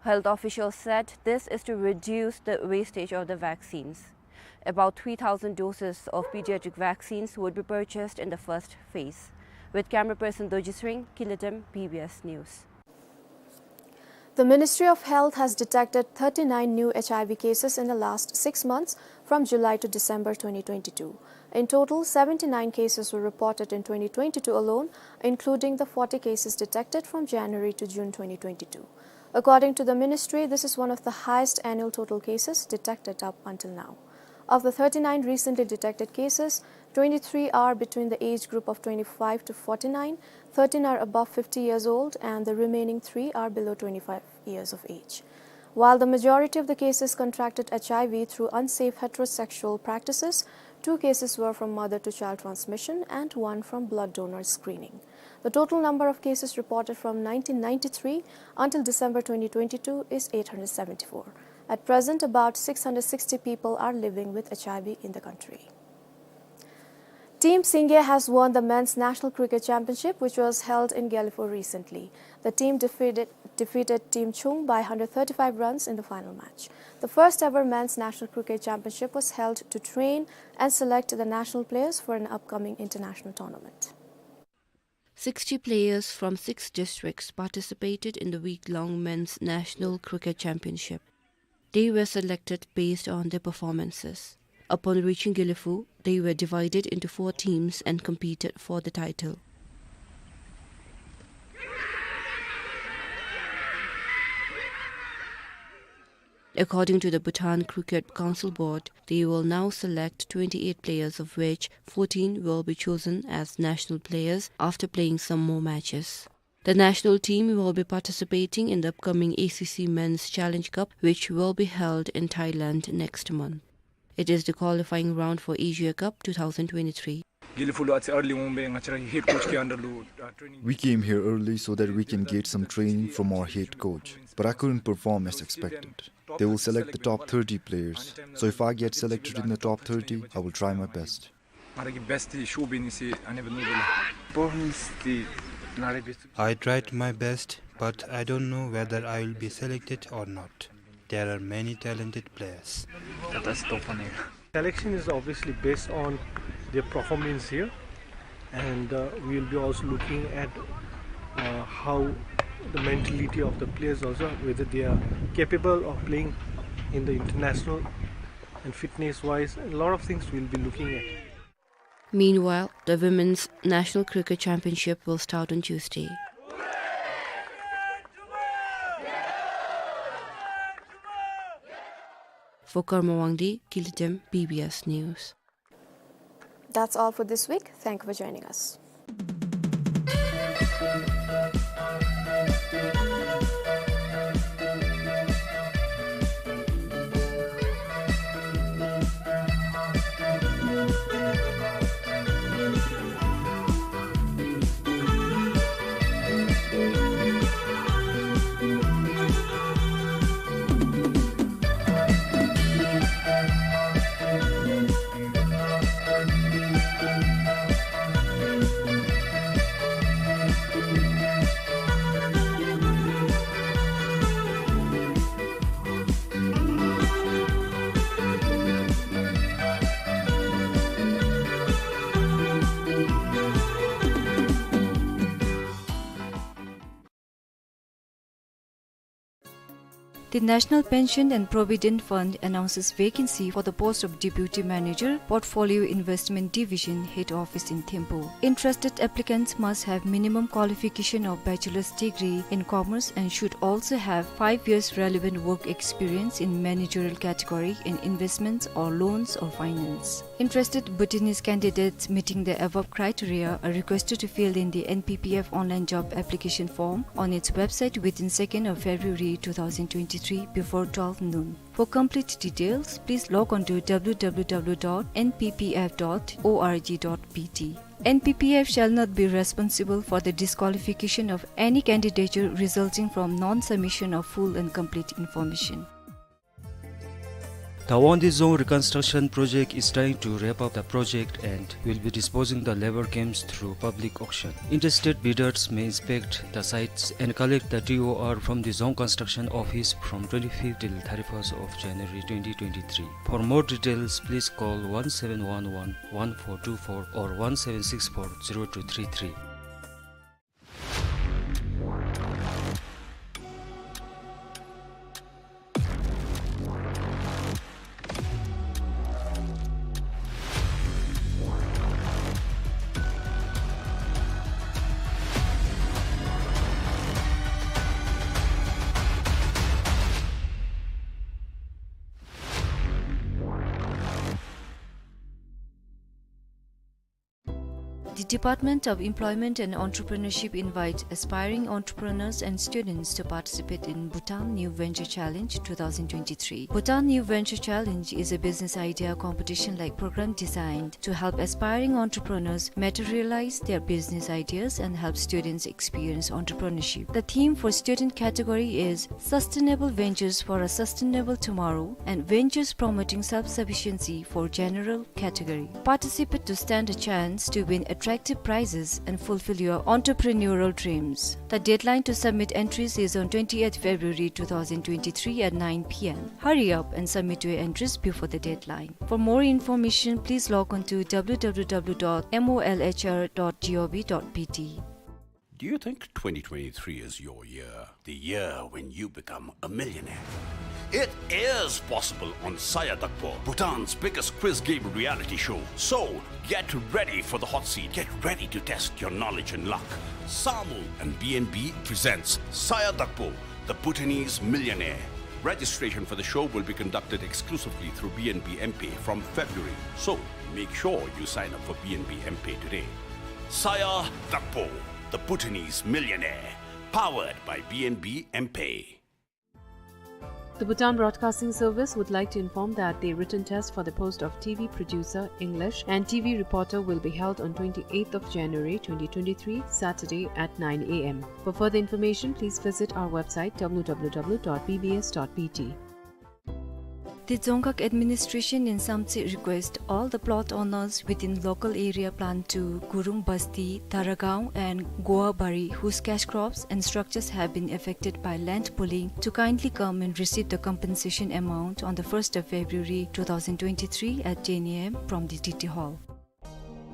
Health officials said this is to reduce the wastage of the vaccines. About three thousand doses of pediatric vaccines would be purchased in the first phase. With camera person Doji Sring, Kilatem, B B S News. The Ministry of Health has detected thirty-nine new H I V cases in the last six months, from July to December twenty twenty-two. In total, seventy-nine cases were reported in twenty twenty-two alone, including the forty cases detected from January to June twenty twenty-two. According to the ministry, this is one of the highest annual total cases detected up until now. Of the thirty-nine recently detected cases, twenty-three are between the age group of twenty-five to forty-nine, thirteen are above fifty years old, and the remaining three are below twenty-five years of age. While the majority of the cases contracted H I V through unsafe heterosexual practices, two cases were from mother to child transmission and one from blood donor screening. The total number of cases reported from nineteen ninety-three until December twenty twenty-two is eight hundred seventy-four. At present, about six hundred sixty people are living with H I V in the country. Team Singye has won the Men's National Cricket Championship, which was held in Gelephu recently. The team defeated, defeated Team Chung by hundred thirty-five runs in the final match. The first ever Men's National Cricket Championship was held to train and select the national players for an upcoming international tournament. Sixty players from six districts participated in the week-long Men's National Cricket Championship. They were selected based on their performances. Upon reaching Gelephu, they were divided into four teams and competed for the title. According to the Bhutan Cricket Council Board, they will now select twenty-eight players, of which fourteen will be chosen as national players after playing some more matches. The national team will be participating in the upcoming A C C Men's Challenge Cup, which will be held in Thailand next month. It is the qualifying round for Asia Cup two thousand twenty-three. Gelephu ལུ་ཨ་ཙི་early འོང་སྦེ་ང་བཅས་ར་head coach གི་under ལུ་ཨ་training. We came here early so that we can get some training from our head coach, but I couldn't perform as expected. They will select the top thirty players, so if I get selected in the top thirty, I will try my best. ང་ར་གིས་best འདི་ཤོར་བའི་ནི་ཟེར་ཨ་ནི་སྦེ་མནོ་དོ་ལགས། Performance འདི་ང་ར་best། I tried my best, but I don't know whether I will be selected or not. There are many talented players. ད་ལྟ་སི་ཊོབ་ཨ་ནི། Selection is obviously based on their performance here, and uh, we will be also looking at uh, how The mentality of the players also, whether they are capable of playing in the international, and fitness-wise, a lot of things we'll be looking at. Meanwhile, the Women's National Cricket Championship will start on Tuesday. For Karma Wangdi, Kilitem, B B S News. That's all for this week. Thank you for joining us. The National Pension and Provident Fund announces vacancy for the post of Deputy Manager, Portfolio Investment Division, Head Office in Thimphu. Interested applicants must have minimum qualification of bachelor's degree in commerce and should also have five years relevant work experience in managerial category in investments or loans or finance. Interested Bhutanese candidates meeting the above criteria are requested to fill in the N P P F online job application form on its website within second of February two thousand twenty-three before twelve noon. For complete details, please log on to W W W dot N P P F dot O R G dot B T. N P P F shall not be responsible for the disqualification of any candidature resulting from non-submission of full and complete information. Tawangdi Dzong reconstruction project is trying to wrap up the project and will be disposing the labor camps through public auction. Interested bidders may inspect the sites and collect the T O R from the Dzong Construction Office from twenty-fifth till thirty-first of January twenty twenty-three. For more details, please call one seven one one one four two four or one seven six four zero two three three. The Department of Employment and Entrepreneurship invites aspiring entrepreneurs and students to participate in Bhutan New Venture Challenge two thousand twenty-three. Bhutan New Venture Challenge is a business idea competition-like program designed to help aspiring entrepreneurs materialize their business ideas and help students experience entrepreneurship. The theme for student category is Sustainable Ventures for a Sustainable Tomorrow and Ventures Promoting Self-Sufficiency for general category. Participate to stand a chance to win attractive prizes and fulfill your entrepreneurial dreams. The deadline to submit entries is on twentieth February two thousand twenty-three at nine P M. Hurry up and submit your entries before the deadline. For more information, please log on to W W W dot M O L H R dot G O V dot B T. Do you think twenty twenty-three is your year? The year when you become a millionaire? It is possible on Saya Dakpo, Bhutan's biggest quiz game reality show. So, get ready for the hot seat. Get ready to test your knowledge and luck. Samu and B N B presents Saya Dakpo, the Bhutanese Millionaire. Registration for the show will be conducted exclusively through B N B M Pay from February. So, make sure you sign up for B N B M Pay today. Saya Dakpo, the Bhutanese Millionaire. Powered by B N B M Pay. The Bhutan Broadcasting Service would like to inform that the written test for the post of T V producer, English, and T V reporter will be held on twenty-eighth of January twenty twenty-three, Saturday at nine A M. For further information, please visit our website W W W dot B B S dot B T. The Dzongkhag administration in Samtse request all the plot owners within local area plan two, Gurung Basti, Taragaon and Goabari, whose cash crops and structures have been affected by land pooling, to kindly come and receive the compensation amount on the first of February two thousand twenty-three at ten A M from the D T Hall.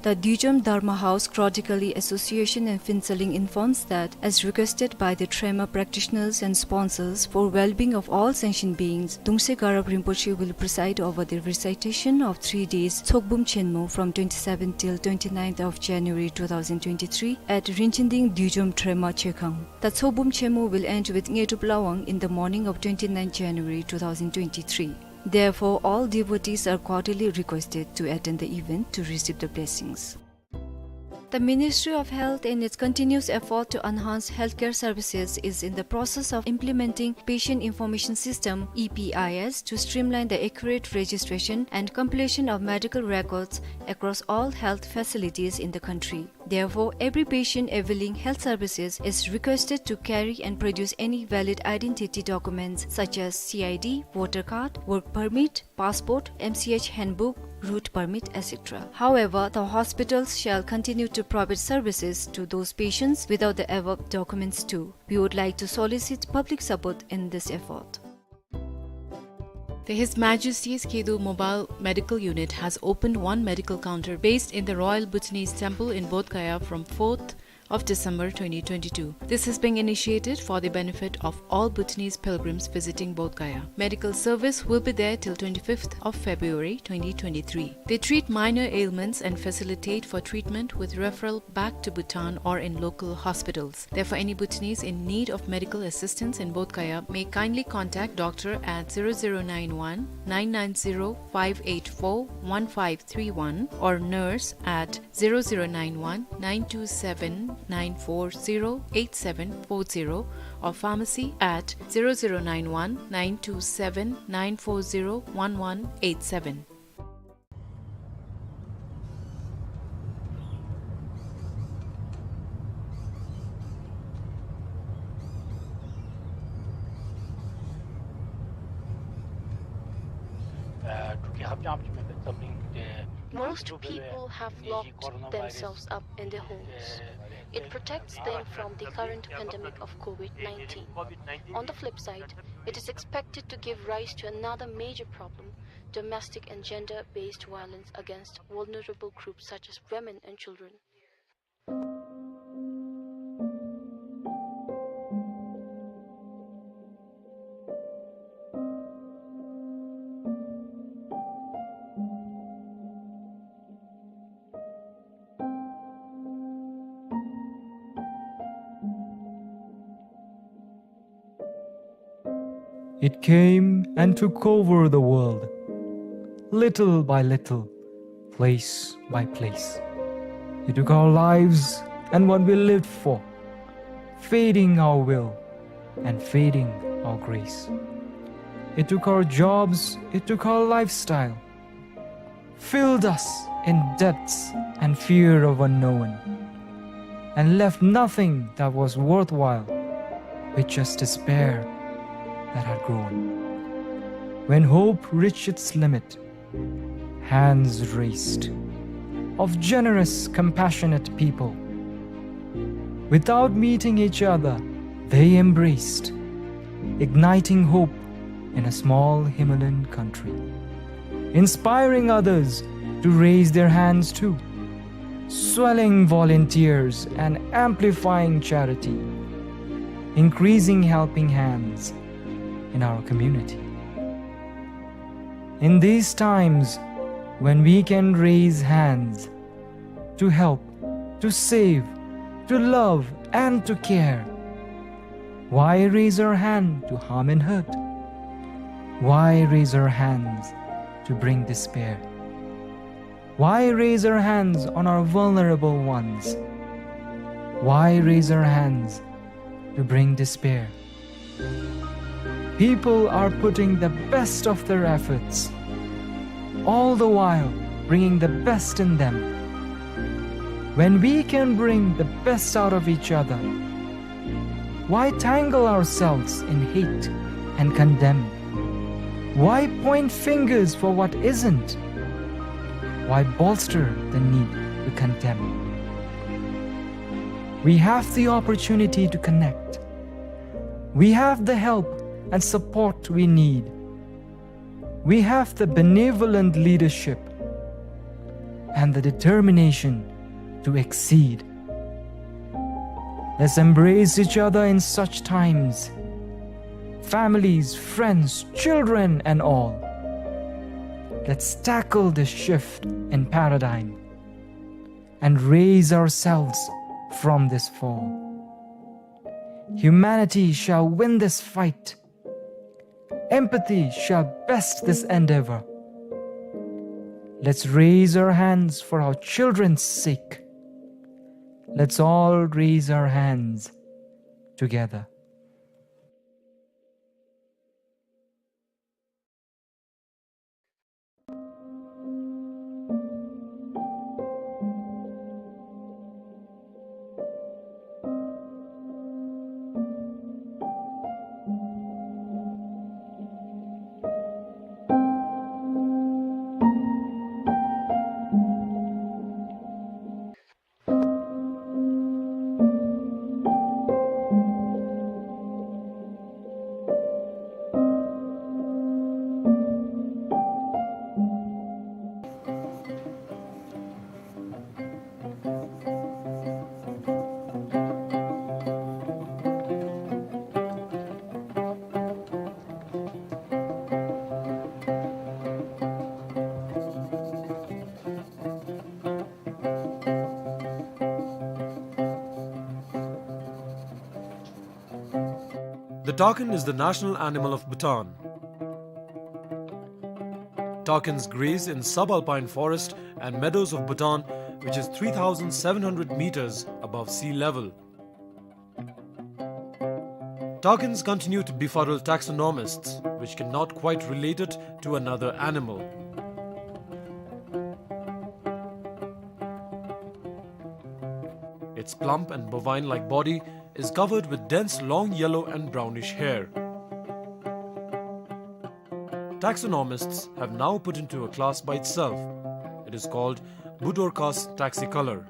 The Dujom Dharma House, Krothikali Association and Phuentsholing informs that, as requested by the trauma practitioners and sponsors, for well-being of all sentient beings, Dungse Garab Rinpoche will preside over the recitation of three days Tsokbum Chenmo from twenty-seventh till twenty-ninth of January two thousand twenty-three at Rinchinding Dujom Trauma Chekhang. The Tsokbum Chenmo will end with Ngetrup Lawang in the morning of twenty-ninth January two thousand twenty-three. Therefore, all devotees are cordially requested to attend the event to receive the blessings. The Ministry of Health, in its continuous effort to enhance healthcare services, is in the process of implementing Patient Information System, E P I S, to streamline the accurate registration and completion of medical records across all health facilities in the country. Therefore, every patient availing health services is requested to carry and produce any valid identity documents such as C I D, voter card, work permit, passport, M C H handbook, route permit, et cetera. However, the hospitals shall continue to provide services to those patients without the above documents too. We would like to solicit public support in this effort. The His Majesty's Kedu Mobile Medical Unit has opened one medical counter based in the Royal Bhutanese Temple in Bodh Gaya from fourth of December twenty twenty-two. This is being initiated for the benefit of all Bhutanese pilgrims visiting Bodh Gaya. Medical service will be there till twenty-fifth of February twenty twenty-three. They treat minor ailments and facilitate for treatment with referral back to Bhutan or in local hospitals. Therefore, any Bhutanese in need of medical assistance in Bodh Gaya may kindly contact doctor at zero zero nine one, nine nine zero, five eight four, one five three one or nurse at zero zero nine one, nine two seven, nine four zero, eight seven four zero or pharmacy at zero zero nine one, nine two seven, nine four zero, one one eight seven. Most people have locked themselves up in their homes. It protects them from the current pandemic of COVID nineteen. On the flip side, it is expected to give rise to another major problem, domestic and gender-based violence against vulnerable groups such as women and children. It came and took over the world, little by little, place by place. It took our lives and what we lived for, fading our will and fading our grace. It took our jobs, it took our lifestyle, filled us in debts and fear of unknown, and left nothing that was worthwhile, with just despair that had grown. When hope reached its limit, hands raised of generous, compassionate people. Without meeting each other, they embraced, igniting hope in a small Himalayan country, inspiring others to raise their hands too, swelling volunteers and amplifying charity, increasing helping hands in our community. In these times when we can raise hands to help, to save, to love, and to care, why raise our hand to harm and hurt? Why raise our hands to bring despair? Why raise our hands on our vulnerable ones? Why raise our hands to bring despair? People are putting the best of their efforts, all the while bringing the best in them. When we can bring the best out of each other, why tangle ourselves in hate and condemn? Why point fingers for what isn't? Why bolster the need to condemn? We have the opportunity to connect. We have the help and support we need. We have the benevolent leadership and the determination to exceed. Let's embrace each other in such times. Families, friends, children, and all. Let's tackle this shift in paradigm and raise ourselves from this fall. Humanity shall win this fight. Empathy shall best this endeavor. Let's raise our hands for our children's sake. Let's all raise our hands together. The takin is the national animal of Bhutan. Takins graze in subalpine forest and meadows of Bhutan, which is three thousand seven hundred meters above sea level. Takins continue to befuddle taxonomists, which cannot quite relate it to another animal. Its plump and bovine-like body is covered with dense long yellow and brownish hair. Taxonomists have now put into a class by itself. It is called Budorcas taxicolor.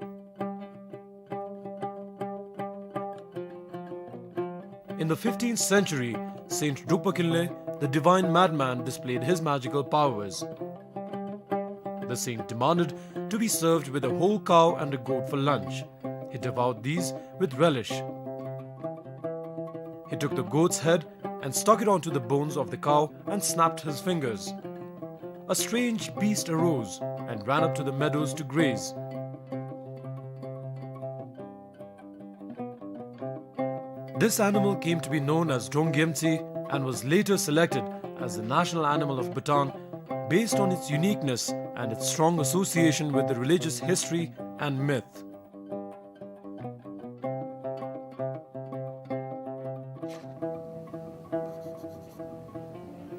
In the fifteenth century, Saint Drukpa Kinley, the divine madman, displayed his magical powers. The saint demanded to be served with a whole cow and a goat for lunch. He devoured these with relish. He took the goat's head and stuck it onto the bones of the cow and snapped his fingers. A strange beast arose and ran up to the meadows to graze. This animal came to be known as Drong Gyemtse and was later selected as the national animal of Bhutan based on its uniqueness and its strong association with the religious history and myth.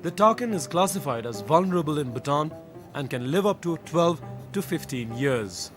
The takin is classified as vulnerable in Bhutan and can live up to twelve to fifteen years.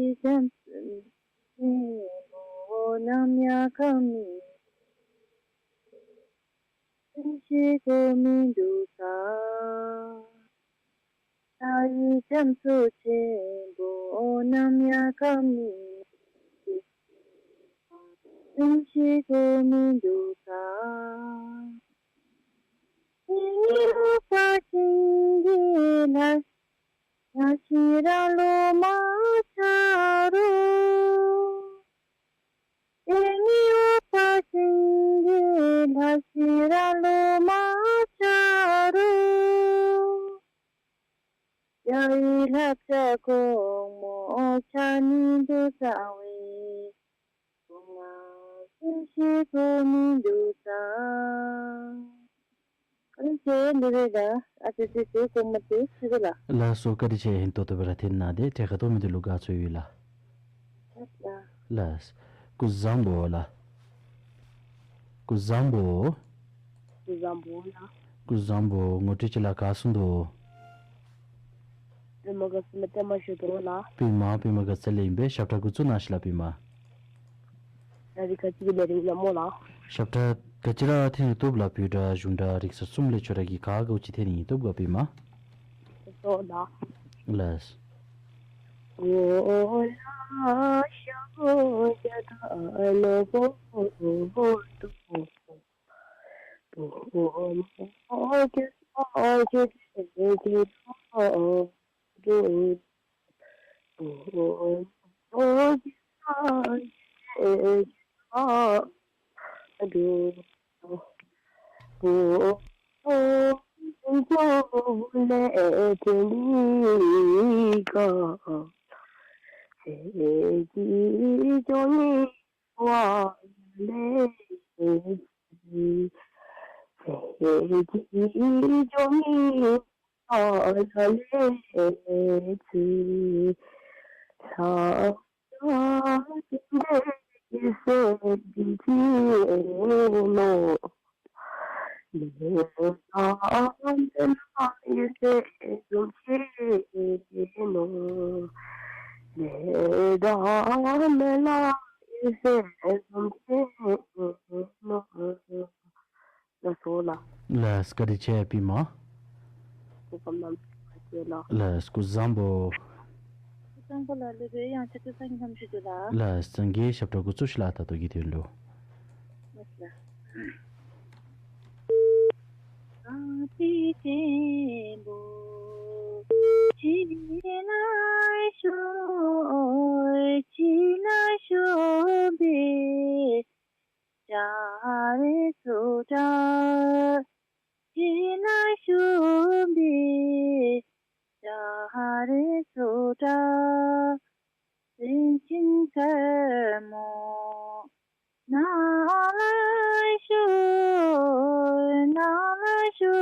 རྒྱ་མཚོ་ཆེན་པོ་ནམ་ཡང་སྐམ་མི་ཤིང་ཀུན་མི་འདུག་ས། ལྷ་ཡི་རྒྱ་མཚོ་ཆེན་པོ་ནམ་ཡང་སྐམ་མི་ཤིང་ཀུན་མི་འདུག་ས། ཨེ་ནི་འོད་དཔག་བྱེད་ཀྱི་ལྷ། ལྷ་ཤེས་རབ་སློབ་མ་ཆ་རོགས། ཨེ་ནི་འོད་དཔག་བྱེད་ཀྱི་ལྷ་ཤེས་རབ་སློབ་མ་ཆ་རོགས། རྒྱལ་བའི་བསླབ་བྱ་གོང་མོ་ཆ་ནི་འདུག་ས་བས། ཀུན་ལ་ཤིང་ཀུན་མི་འདུག་ས། བཀའ་དྲིན་ཆེ། འདི་རེད་ད། ཨ་ཙི་ཙི་ཙི་ཀོ་མ་ཏི་ཙི་ཙི་ལ། ལགས་སོ། བཀའ་དྲིན་ཆེ། ཧིང་ཏོག་ཏོ་སྦེ་ར་འཐེན་གནང་སྟེ་ཏེ་ཁ་ཐུག་མི་འདི་ལུ་དགའ་ཚོར་ཡོད་ལགས། ལགས། སྐུ་གཟུགས་བཟང་པོ་ལགས། སྐུ་གཟུགས་བཟང་པོ། སྐུ་གཟུགས་བཟང་པོ་ལགས། སྐུ་གཟུགས་བཟང་པོ། ངོ་སྤྲོད་ཅིག་ལགས། ག་སོང་དོ། པདྨ་དགའ་ཚལ་ལས་པདྨ་ཞུ་དོ་ལགས། པདྨ། པདྨ་དགའ་ཚལ་ལས་ཨིན་པས། ཞབས་ཁྲ་འགོ་བཙུགས་གནང་ཤིག་ལགས་པདྨ། ད་རིས་ག་ཅི་གི་ལས་རིམ་ཨིན་ན་སྨོ་ལགས། ཞབས་ཁྲ་ག་ཅི་ར་འཐེན་ནི་བཏུབ་ལགས། བོད་སྒྲ་གཞུང་སྒྲ་རིག་གསར་གསུམ་ལས་ཁྱོད་ར་གིས་ག་དགའཝ་ཅིག་འཐེན་ནི་བཏུབ་ག་པདྨ། ལགས་སོ་ལགས། ལགས། ལགས་སོ་ལགས། ལགས། བཀའ་དྲིན་ཆེ་པདྨ། ལགས། སྐུ་གཟུགས་བཟང་པོ། སྐུ་གཟུགས་བཟང་པོ་ལགས། ལེགས་པའི་དབྱངས་ཅན་སྐུ་གཟུགས་བཟང་པོ་ཞུ་དོ་ལགས། ལགས། སངས་རྒྱས་ཞབས་ཁྲ་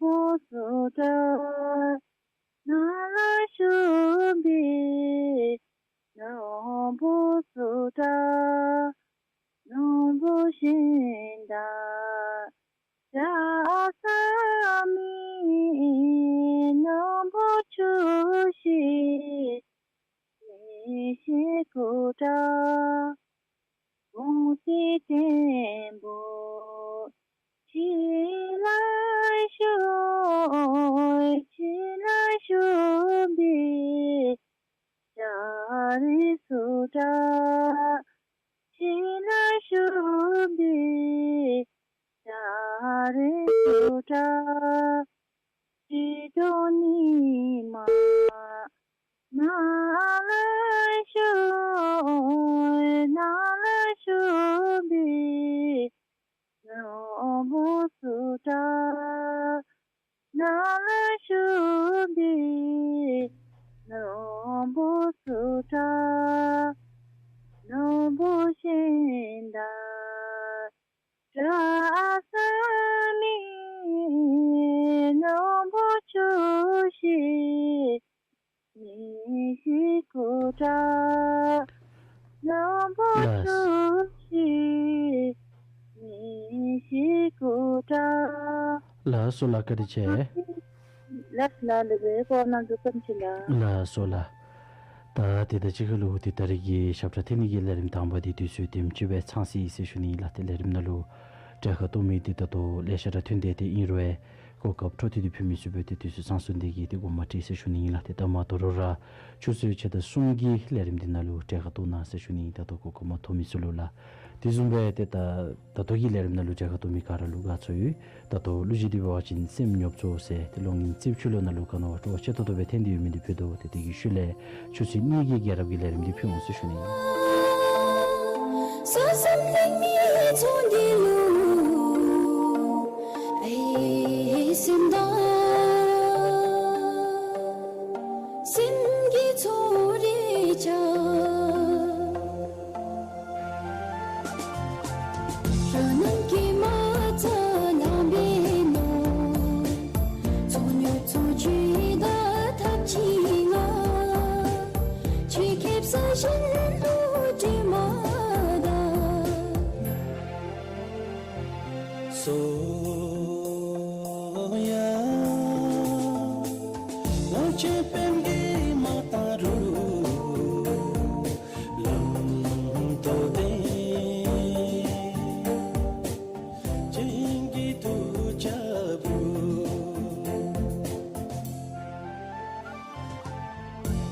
འགོ་བཙུགས་ཤིག་ལགས། ད་ལྟོ་གི་དོན་ལུ། ལགས། ལགས། ལགས་སོ་ལགས། བཀའ་དྲིན་ཆེ། ལགས་ལགས་ལགས། སྐུ་གཟུགས་བཟང་པོ་ལགས། ལགས་སོ་ལགས། ད་དེ་དང་གཅིག་ཁར་ལུ་ཏེ་ད་རིས་ཀྱི་ཞབས་ཁྲ་འཐེན་ནི་གི་ལས་རིམ་དང་པ་འདི་དུས་ཚོད་དེམ་ཅིག་སྦེ་ཚང་སོ་ཡི་ཟེར་ཞུ་ནི་ཨིན་ལགས། ཏེ་ལས་རིམ་ནང་ལུ་གྲལ་ཁར་གཏོགས་མི་འདི་ད་ལྟོ་ལེ་ཤ་ར་ཐོན་ཏེ་ཏེ་ཨིན་རུང་གོ་སྐབས་འཕྲོ་མཐུད་དེ་ཕུལ་མི་ཚུ་འབད་དེ་དུས་ཚོད་ཚང་སོང་ནི་དེ་གིས་ཏེ་དགོངསམ་མ་ཁྲེལ་ཟེར་ཞུ་ནི་ཨིན་ལགས། ཏེ་ད་མ་དོ་རུང་ར་ཆུ་ཚོད་ཕྱེད་དང་གསུམ་གྱི་ལས་རིམ་འདི་ནང་ལུ་གྲལ་ཁར་གཏོགས་གནང་ཟེར་ཞུ་ནི། ད་ལྟོ་གོ་སྐབས་མ་ཐོབ་མི་ཚུ་ལུ་ལགས། དེ་བཟུམ་སྦེ་ཏེ་ད་ད་ལྟོ་གི་ལས་རིམ་ནང་ལུ་གྲལ་ཁར་གཏོགས་མི་ག་ར་ལུ་དགའ་ཚོར་ཡོད། ད་ལྟོ་གླུ་གཞས་འདི་འབད་བ་ཅིན་སེམས་ཉོབ་ཚོར་ཟེར་ཏེ་གློག་བརྙན་རྩིསཔ་ཆུ་ལོན་ནང་ལུ་ག་ནི་བ་སྤྲོ་བ་ཆེ་ཏོག་ཏོ་སྦེ་འཐོན་ཏེ་ཡོད་མི་འདི་ཕུལ་དོ། ཏེ་དེ་གི་ཤུལ་ལས་ཆུ་ཚོད་གཉིས་ཀྱི་རྒྱལ་རབས་ཀྱི་ལས་རིམ་འདི་ཕུལ་འོང་ཟེར་ཞུ་ནི།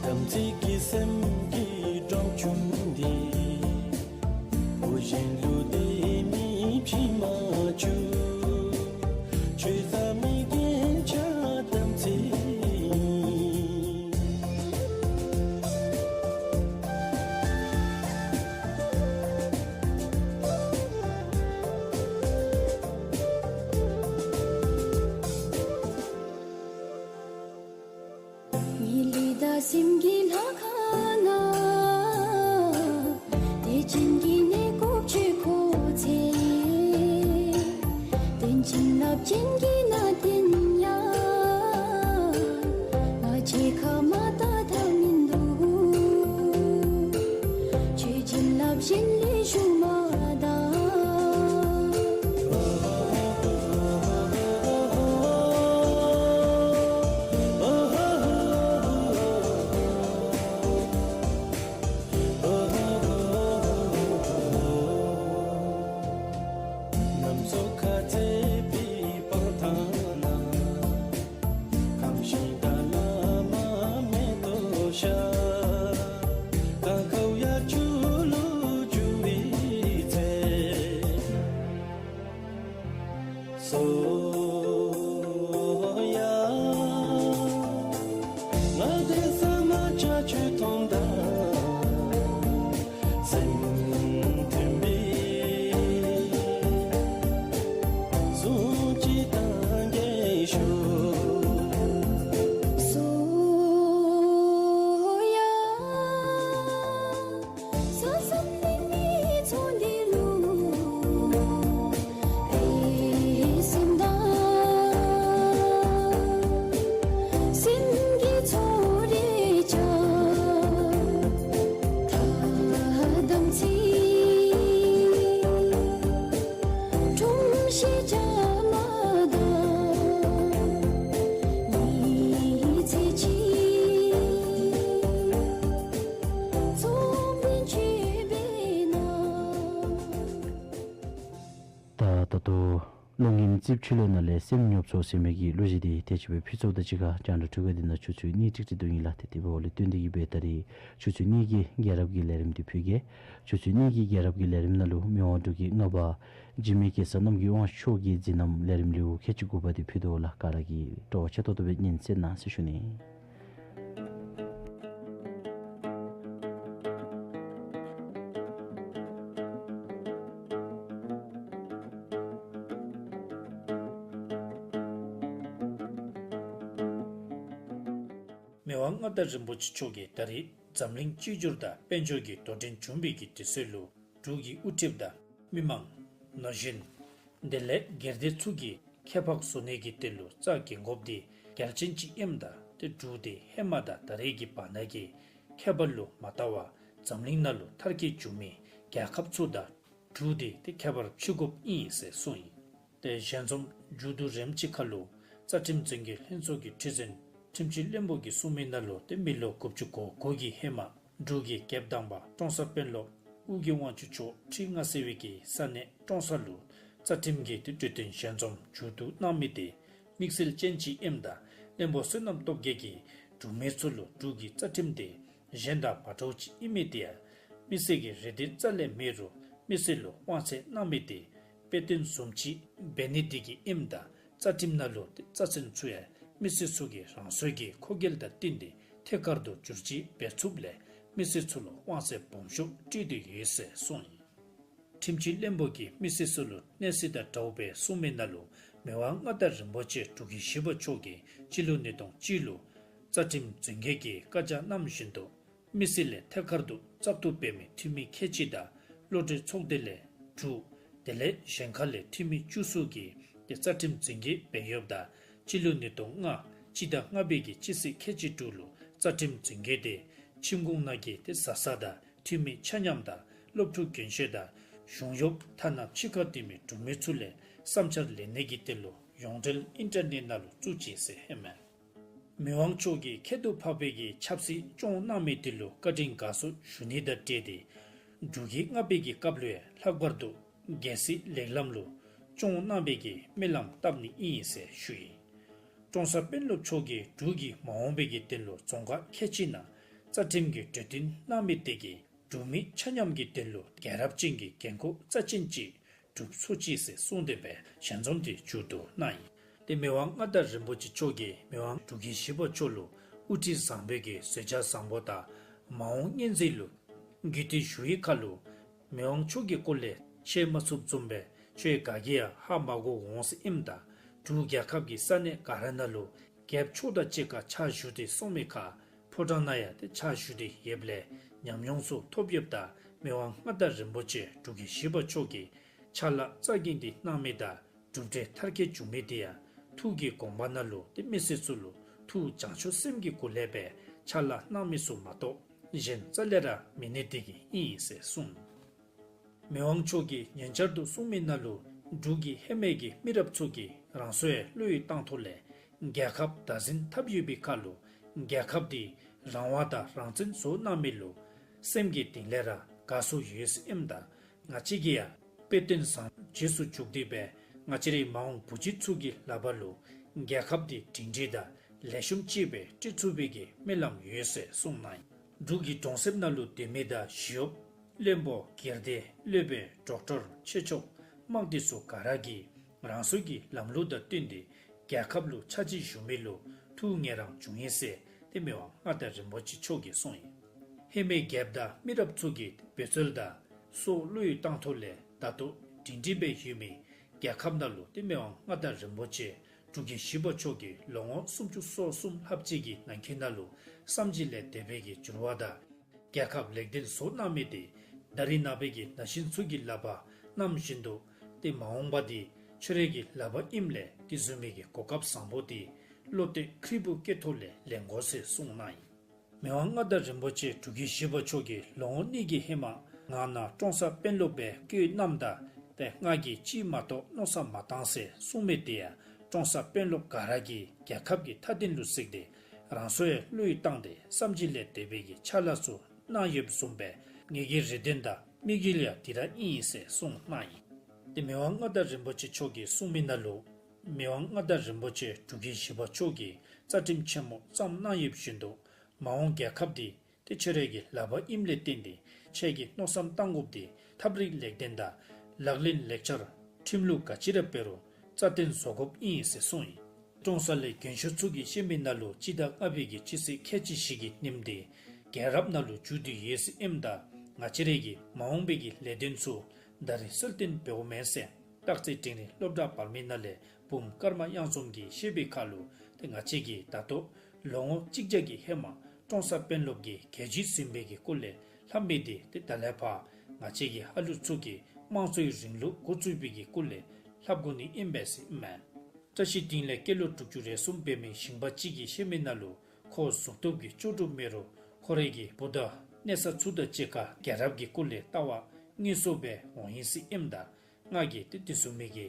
དམ་ཚིག་གི་སེམས་ཀྱི་སྒྲོམ་ཆུང་འདི། བུ་གཞན་ལུ་དེ་མི་ཕྱི་མ་བཅུག། ཆོས་ཟབ་མོའི་རྒྱན་ཆ་དམ་ཚིག། ཉི་ལི་དང་སེམས་ཀྱི་ལྷ་ཁང་ན། དད་ཅན་གྱི་གནས་སྐོར་ཆོས་འཁོར་ཚེ། བསྟན་བྱིན་རླབས་ཅན་གྱི་ནང་རྟེན་ཡང་། ང་བཅས་ཁ་མ་བཏགས་ཐབས་མིན་འདུག། ཆོས་བྱིན་རླབས་གཞན་ལས་ཞུགས་མ་ད། ནམ་སོ་ཁ་ཚེ་པི་སྤང་ཐང་ན། ཁམས་ཤིང་དང་བླ་མ་མེ་ཏོག་ཤར། གང་ཁོ་ཡར་ཆུ་ལུ་འགྱུར་བའི་ཚེ། སོ་ཡ། ང་དེ་ས་མ་ཆ་ཆུ་མཐོང་ད། སེམས་མཐུན་པའི་གཟུགས་ཅིག་དང་གྱེས་ཤོག། སོ་ཡ། ས་སམ་ལིང་མི་ཚོ་འདི་ལུ། ཨེ་སེམས་དང་སེམས་ཀྱི་ཚོར་རེ་བྱ། ཐ་དམ་ཚིག་ཁྲོམ་ཤེས་བྱ་མ་དང་། ཉི་ཚེ་གཅིག་ཚོགས་མི་མཆོད་པའི་ནང་། ད་ད་ལྟོ་གློག་བརྙན་རྩིསཔ་ཆུ་ལོན་ནང་ལས་སེམས་ཉོབ་ཚོར་ཟེར་མི་གི་གླུ་གཞས་འདི་དེ་ཅིག་སྦེ་ཕུལ་ཚརཝ་དང་གཅིག་ཁར་རྒྱང་བསྒྲགས་འཕྲུལ་ཁང་འདི་ནང་ཆུ་ཚོད་གཉིས་ཀྲིག་ཀྲི་སྡོད་ནི་ལགས། ཏེ་དེ་འབདཝ་ལས་བརྟེན་ཏེ་གིས་སྦེ་ད་རིས་ཆུ་ཚོད་གཉིས་ཀྱི་རྒྱལ་རབས་ཀྱི་ལས་རིམ་འདི་ཕུལ་གེ། ཆུ་ཚོད་གཉིས་ཀྱི་རྒྱལ་རབས་ཀྱི་ལས་རིམ་ནང་ལུ་མི་དབང་འབྲུག་གི་མངའ་འབངས་འཇིགས་མེད་གེ་སར་རྣམ་རྒྱལ་དབང་ཕྱུག་གི་མཛད་རྣམ་ལས་རིམ་ལེའུ་ཁལ་གཅིག་དགུ་པ་འདི་ཕུལ་དོ་ལགས། ག་ར་གིས་སྤྲོ་བ་ཆེ་ཏོག་ཏོ་སྦེ་ཉན་གསན་གནང་ཟེར་ཞུ་ནི། མི་དབང་མངའ་བདག་རིན་པོ་ཆེ་མཆོག་གིས་ད་རིས་འཛམ་གླིང་གཅིག་གྱུར་དང་དཔལ་འབྱོར་གྱི་དོ་འགྲན་བྱུང་བའི་གི་དུས་ཚོད་ལུ་འབྲུག་གི་དབུ་ཁྲིདཔ་དང་མི་མང་ན་གཞོན་དེ་ལས་སྒེར་སྡེ་ཚུ་གིས་ཁྱད་འཕགས་བཟོ་ནི་གི་དོན་ལུ་རྩ་འགེངས་དགོཔ་འདི་གལ་ཅན་ཅིག་ཨིནམ་ད། ཏེ་འབྲུག་འདི་ཧེ་མ་དང་ད་རེས་ཀྱི་བར་ན་གི་ཁྱད་པར་ལུ་མ་བལྟ་བར་འཛམ་གླིང་ནང་ལུ་མཐར་འཁྱོལ་བྱུང་མི་རྒྱལ་ཁབ་ཚུ་དང་འབྲུག་འདི་ཏེ་ཁྱད་པར་ཕྱེ་དགོཔ་ཨིན་ཟེར་གསུངས་ཡི། ཏེ་ཞལ་འཛོམས་མཇུག་བསྡུ་རནམ་ཅིག་ཁར་ལུ་ རྩ་ཁྲིམས་འཛིན་གྱི་ལྷན་ཚོགས་ཀྱི་ཁྲི་འཛིན་ཁྲིམས་སྤྱི་བློན་པོ་གིས་གསུངས་མི་ནང་ལུ་ཏེ་མི་ལོ་དགུ་བཅུ་གོ་དགུ་གི་ཧེ་མ་འབྲུག་གི་རྒྱལཔོ་དང་པ་ཀྲོང་གསར་དཔོན་སློབ་ཨོ་རྒྱན་དབང་ཕྱུག་མཆོག་ཁྲི་མངའ་གསོལ་བའི་གི་ས་གནས་ཀྲོང་གསར་ལུ་རྩ་ཁྲིམས་ཀྱི་ཏེ་གྲོས་བསྟུན་ཞལ་འཛོམས་མཇུག་བསྡུ་གནང་མི་དེ་དམིགས་བསལ་ཅན་ཅིག་ཨིནམ་ད་བློན་པོ་བསོད་ནམས་སྟོབས་རྒྱས་ཀྱིས་འབྲུག་མི་ཚུ་ལུ་འབྲུག་གི་རྩ་ཁྲིམས་དེ་གཞན་དང་མ་འདྲཝ་ཅིག་ཨིན་མི་དེ་ཡང་མི་སེར་གྱི་རེ་འདུན་རྩ་ལས་མེད་རུང་མི་སེར་ལུ་དབང་ཚད་གནང་མི་དེ་དཔེ་སྟོན་བཟུམ་ཅིག་འབད་ནི་དེ་གིས་ཨིནམ་ད་རྩ་ཁྲིམས་ནང་ལུ་ཏེ་རྩ་ཚན་ཚུ་ཡང་མི་སེར་ཚུ་གིས་རང་སོའི་གི་མཁོ་གལ་དང་བསྟུན་ཏེ་ཐད་ཀར་དུ་བསྒྱུར་བཅོས་འབད་ཚུགསཔ་ལས་མི་སེར་ཚུ་ལུ་དབང་ཚད་སྦོམ་ཤོས་སྤྲོད་དེ་ཡོད་ཟེར་གསུངས་ཡི། ཁྲིམས་སྤྱི་བློན་པོ་གིས་མི་སེར་ཚུ་ལུ་གནས་ཚུལ་དང་འདྲཝ་སྦེ་གསུངས་མི་ནང་ལུ་མི་དབང་མངའ་བདག་རིན་པོ་ཆེ་འབྲུག་རྒྱལ་བཞི་པ་མཆོག་གིས་སྤྱི་ལོ་ཉིས་སྟོང་གཅིག་ལུ་རྩ་ཁྲིམས་འཛིན་སྐྱོང་གི་བཀའ་རྒྱ་གནངམ་བཞིན་དུ་མི་སེར་ལས་ཐད་ཀར་དུ་བཙག་འཐུ་འབད་མི་འཐུས་མི་ཁལ་གཅིག་དང་བློ་གྲོས་ཚོགས་སྡེ་ལས་དྲུག་དེ་ལས་གཞན་ཁ་ལས་འཐུས་མི་བཅུ་ཙམ་གྱིས་ཏེ་རྩ་ཁྲིམས་འཛིན་སྐྱོང་འབད་ཡོདཔ་ད་སྤྱི་ལོ་ཉིས་སྟོང་ལྔ་སྤྱི་ཟླ་ལྔ་པའི་གི་སྤྱི་ཚེས་ཁལ་གཅིག་དྲུག་ལུ་རྩ་ཁྲིམས་འཛིན་སྐྱོང་དེ་ཁྲིམས་ཁང་ནང་གི་ཏེ་བཟའ་ཚང་དང་འཐུས་མི་ཆ་མཉམ་དང་སློབ་ཕྲུག་རྒན་ཤོས་དང་གཞུང་གཡོགཔ་ཐ་ན་ཕྱི་ཁར་སྡོད་མི་འབྲུག་མི་ཚུ་ལས་བསམ་འཆར་ལེན་ནི་གི་དོན་ལུ་ཡོངས་འབྲེལ་ཨིན་ཊར་ནེཊ་ནང་ལུ་བཙུགས་ཅི་ཟེར་ཨིན་མས། མི་དབང་མཆོག་གིས་ཁྱད་དུ་འཕགས་པའི་གི་ཆབ་སྲིད་སྐྱོང་གནང་མི་དེ་ལུ་བཀའ་དྲིན་དགའ་ཚོར་ཞུ་ནི་དང་འབྲེལ་ཏེ་འབྲུག་རྒྱལ་ལྔ་པའི་གི་སྐབས་ལུ་ཡང་ལྷག་པར་དུ་རྒྱལ་སྲིད་ལེགས་ལམ་ལུ་སྐྱོང་གནང་བའི་གི་སྨོན་ལམ་བཏབ་ནི་ཨིན་ཟེར་ཞུ་ཡི། ཀྲོང་གསར་དཔོན་སློབ་མཆོག་གིས་འབྲུག་གི་མ་འོངས་པའི་གི་དོན་ལུ་རྫོང་ཁག་ཁལ་གཅིག་ནང་རྩ་ཁྲིམས་ཀྱི་གྲོས་བསྟུན་གནང་མི་དེ་གིས་འབྲུག་མི་ཆ་མཉམ་གྱི་དོན་ལུ་རྒྱལ་རབས་ཅན་གྱི་འགན་ཁུར་རྩ་ཅན་ཅིག་སྒྲུབ་ཚུགས་ཅི་ཟེར་གསུངས་ཏེ་སྦེ་ཞལ་འཛོམས་དེ་མཇུག་བསྡུ་གནང་ཡི། ཏེ་མི་དབང་མངའ་བདག་རིན་པོ་ཆེ་མཆོག་གིས་མི་དབང་འབྲུག་རྒྱལ་བཞི་པ་མཆོག་ལུ་དབུ་ཁྲིད་བཟང་པོའི་གི་བཟོད་བྱ་བཟང་པོ་དང་མ་འོངས་སྔོན་འཛིན་ལུ་གུས་བཏུད་ཞུ་བའི་ཁར་ལུ་མི་དབང་མཆོག་གི་སྐོར་ལས་ཤེས་མ་ཚུགསཔ་བཟུམ་སྦེ་ཁྱོད་ག་གིས་ཡང་ཧ་མ་གོ་འོང་ཟེར་ཨིནམ་ད་འབྲུག་རྒྱལ་ཁབ་ཀྱི་ས་གནས་ག་ར་ནང་ལུ་རྒྱལཔོ་མཆོག་དང་གཅིག་ཁར་ཕྱག་ཞུ་སྟེ་སོང་མི་ཁར་ཕོ་བྲང་ནང་ཡང་ཏེ་ཕྱག་ཞུ་སྟེ་ཡོདཔ་ལས་ཉམས་མྱོང་ཚུ་ཐོབ་ཡོདཔ་ད་མི་དབང་མངའ་བདག་རིན་པོ་ཆེ་འབྲུག་རྒྱལ་བཞི་པ་མཆོག་གིས་ཕྱག་ལཱ་རྩ་འགེངས་ཏེ་གནང་མི་དང་གྲུབ་འབྲས་མཐར་འཁྱོལ་བྱུང་མི་དེ་ཡང་ཐུགས་ཀྱི་དགོངས་པ་ནང་ལུ་ཏེ་མི་སེར་ཚུ་ལུ་ཐུགས་བྱང་ཆུབ་སེམས་ཀྱི་སྒོ་ལས་སྦེ་ཕྱག་ལཱ་གནང་མི་ཚུ་མ་གཏོགས་གཞན་རྩ་ལས་ར་མེད་ནི་དེ་གིས་ཨིན་ཟེར་གསུངས། མི་དབང་མཆོག་གིས་ཉེ་ཆར་དུ་གསུངས་མི་ནང་ལུ་འབྲུག་གི་ཧེ་མའི་གི་མི་རབས་ཚུ་གིས་རང་སོའི་བློ་ཡུལ་བཏང་ཐོག་ལས་རྒྱལ་ཁབ་བདག་འཛིན་འཐབ་ཡོད་པའི་ཁར་ལུ་རྒྱལ་ཁབ་དེ་རང་དབང་དང་རང་བཙན་བཟོ་གནང་མི་ལུ་སེམས་ཀྱི་གཏིང་ལས་ར་དགའ་བསུ་ཡོད་ཟེར་ཨིནམ་ད་ང་བཅས་ཀྱིས་ཡང་དཔེ་སྟོན་བཟང་རྗེས་སུ་འཇུག་སྟེ་སྦེ་ང་བཅས་རའི་མ་འོངས་བུ་བརྒྱུད་ཚུ་གི་ལག་པར་ལུ་རྒྱལ་ཁབ་དེ་སྒྲིང་སྒྲིང་དང་ལེགས་ཤོམ་ཅིག་སྦེ་སྤྲོད་ཚུགས་པའི་གི་སྨོན་ལམ་ཡོད་ཟེར་གསུངས་གནང་ཡི། འབྲུག་གི་གྲོང་གསེབ་ནང་ལུ་སྡོད་མི་དང་ཞི་གཡོགཔ་བློན་པོ་སྒེར་སྡེ་སློབ་དཔོན་ཌོག་ཊར་ཆོས་སྐྱོང་དམངས་སྡེ་ཚུ་ག་ར་གིས་རང་སོའི་གི་ལམ་ལུགས་དང་བསྟུན་ཏེ་རྒྱལ་ཁབ་ལུ་ཕྱག་ཕྱིད་ཞུ་མི་ལུ་ཐུགས་ངེས་རང་བྱུང་ཡི་ཟེར་ཏེ་མི་དབང་མངའ་བདག་རིན་པོ་ཆེ་མཆོག་གིས་གསུངས་ཡི། ཧེ་མའི་རྒྱལཔོ་དང་མི་རབས་ཚུ་གིས་འབད་རྩོལ་དང་སྲོག་བློས་བཏང་ཐོག་ལས་ད་ལྟོ་སྒྲིང་སྒྲིང་སྦེ་ཡོད་མི་རྒྱལ་ཁབ་ནང་ལུ་ཏེ་མི་དབང་མངའ་བདག་རིན་པོ་ཆེ་འབྲུག་རྒྱལ་བཞི་པ་མཆོག་གིས་ལོ་ངོ་སུམ་ཅུ་སོ་གསུམ་ལྷགཔ་ཅིག་གི་ནང་འཁོད་ནང་ལུ་བསམ་གྱིས་ལས་འདས་པའི་གི་འགྱུར་བ་དང་རྒྱལ་ཁབ་ལེགས་ལྡན་བཟོ་གནང་མི་དེ་ད་རིས་ནངས་པའི་གི་ན་གཞོན་ཚུ་གི་ལག་པར་གནངམ་བཞིན་དུ་ཏེ་མ་འོངས་པ་དེ་ཁྱོད་རའི་གི་ལག་པར་ཨིནམ་ལས་དེ་བཟུམ་མའི་གི་གོ་སྐབས་བཟང་པོ་དེ་བློ་གཏད་ཁྲི་འབུ་བཀལ་ཐོག་ལས་ལེན་དགོ་ཟེར་གསུངས་གནང་ཡི། མི་དབང་མངའ་བདག་རིན་པོ་ཆེ་འབྲུག་རྒྱལ་བཞི་པ་མཆོག་གིས་ལོ་ངོ་གཉིས་ཀྱི་ཧེ་མ་ང་ནཱ་ཀྲོང་གསར་དཔོན་སློབ་སྦེ་བསྐོས་གནངམ་ད་ཏེ་ང་གིས་ཅིག་མ་གཏོགས་མནོ་བསམ་མ་བཏང་ཟེར་གསུངས་མི་དེ་ཡང་ཀྲོང་གསར་དཔོན་སློབ་ག་ར་གིས་རྒྱལ་ཁབ་ཀྱི་མཐའ་དོན་ལུ་གཟིགས་ཏེ་རང་སོའི་བློ་ཡུལ་བཏང་སྟེ་བསམ་གྱིས་ལས་འདས་པའི་གི་ཕྱག་ལཱ་ཚུ་གནང་ཡོདཔ་བཟུམ་སྦེ་ངེ་གི་རེ་འདུན་དང་དམིགས་ཡུལ་ཡང་དེ་ར་ཨིན་ཟེར་གསུངས་གནང་ཡི། ཏེ་མི་དབང་མངའ་བདག་རིན་པོ་ཆེ་མཆོག་གིས་གསུངས་མི་ནང་ལུ་མི་དབང་མངའ་བདག་རིན་པོ་ཆེ་འབྲུག་རྒྱལ་བཞི་པ་མཆོག་གིས་རྩ་ཁྲིམས་ཆེན་མོ་བརྩམས་གནང་ཡོདཔ་བཞིན་དུ་མ་འོངས་རྒྱལ་ཁབ་དེ་ཏེ་ཁྱོད་རའི་གི་ལག་པར་ཨིནམ་ལས་བརྟེན་ཏེ་ཁྱོད་ཀྱིས་མནོ་བསམ་བཏང་དགོཔ་དེ་ཐབས་རིག་ལེགས་ལྡན་དང་ལག་ལེན་ལེགས་ཆར་ཁྲིམས་ལུགས་ག་ཅི་ར་འབད་རུང་རྩ་བརྟན་བཟོ་དགོཔ་ཨིན་ཟེར་གསུངས་ཡི། ཀྲོང་གསར་ལས་རྒན་ཤོས་ཚུ་གིས་བཤད་མི་ནང་ལུ་སྤྱི་ཟླ་ལྔ་པའི་གི་སྤྱི་ཚེས་ཁལ་གཅིག་བཞི་གི་ཉིནམ་དེ་རྒྱལ་རབས་ནང་ལུ་འཇུག་སྟེ་ཡོད་ཟེར་ཨིནམ་ད་ང་བཅས་རའི་གི་མ་འོངས་པའི་གི་ལས་དོན་ཚུ་ད་རིས་གསལ་སྟོན་འབདཝ་མས་ཟེར་སྟག་རྩེ་འབྲིང་རིམ་སློབ་གྲྭ་བར་མའི་ནང་ལས་བུམོ་ཀརྨ་གཡང་འཛོམས་ཀྱིས་བཤད་པའི་ཁར་ལུ་ཏེ་ང་བཅས་ཀྱིས་ད་ལྟོ་ལོ་ངོ་གཅིག་བརྒྱ་གི་ཧེ་མ་ཀྲོང་གསར་དཔོན་སློབ་ཀྱི་རྒྱལ་བརྒྱུད་ཟིན་པའི་གི་སྐོར་ལས་ལྷབ་མི་དེ་ཏེ་ད་ལས་ཕར་ང་བཅས་ཀྱི་ཨ་ལུ་ཚུ་གིས་དམངས་གཙོའི་རིང་ལུགས་འགོ་བཙུགས་པའི་གི་སྐོར་ལས་ལྷབ་དགོ་ནི་ཨིན་པས་ཟེར་ཨིན་མས། བཀྲ་ཤིས་སྡིངས་ལས་སྐྱེས་ལོ་དྲུག་ཅུ་རེ་གསུམ་འབད་མི་ཞིང་པ་ཅིག་གིས་བཤད་མི་ནང་ལུ་ཁོ་གཟུགས་སྟོབས་ཀྱིས་ལྕོགས་གྲུབ་མེད་རུང་ཁོ་རའི་གི་བུ་དང་གནས་ས་ཚུ་དང་གཅིག་ཁར་རྒྱལ་རབས་ཀྱི་སྐོར་ལས་ལྟ་བ་དངོས་སུ་སྦེ་འོང་ཡི་ཟེར་ཨིནམ་ད་ང་གིས་ཏེ་དེ་བཟུམ་མའི་གི་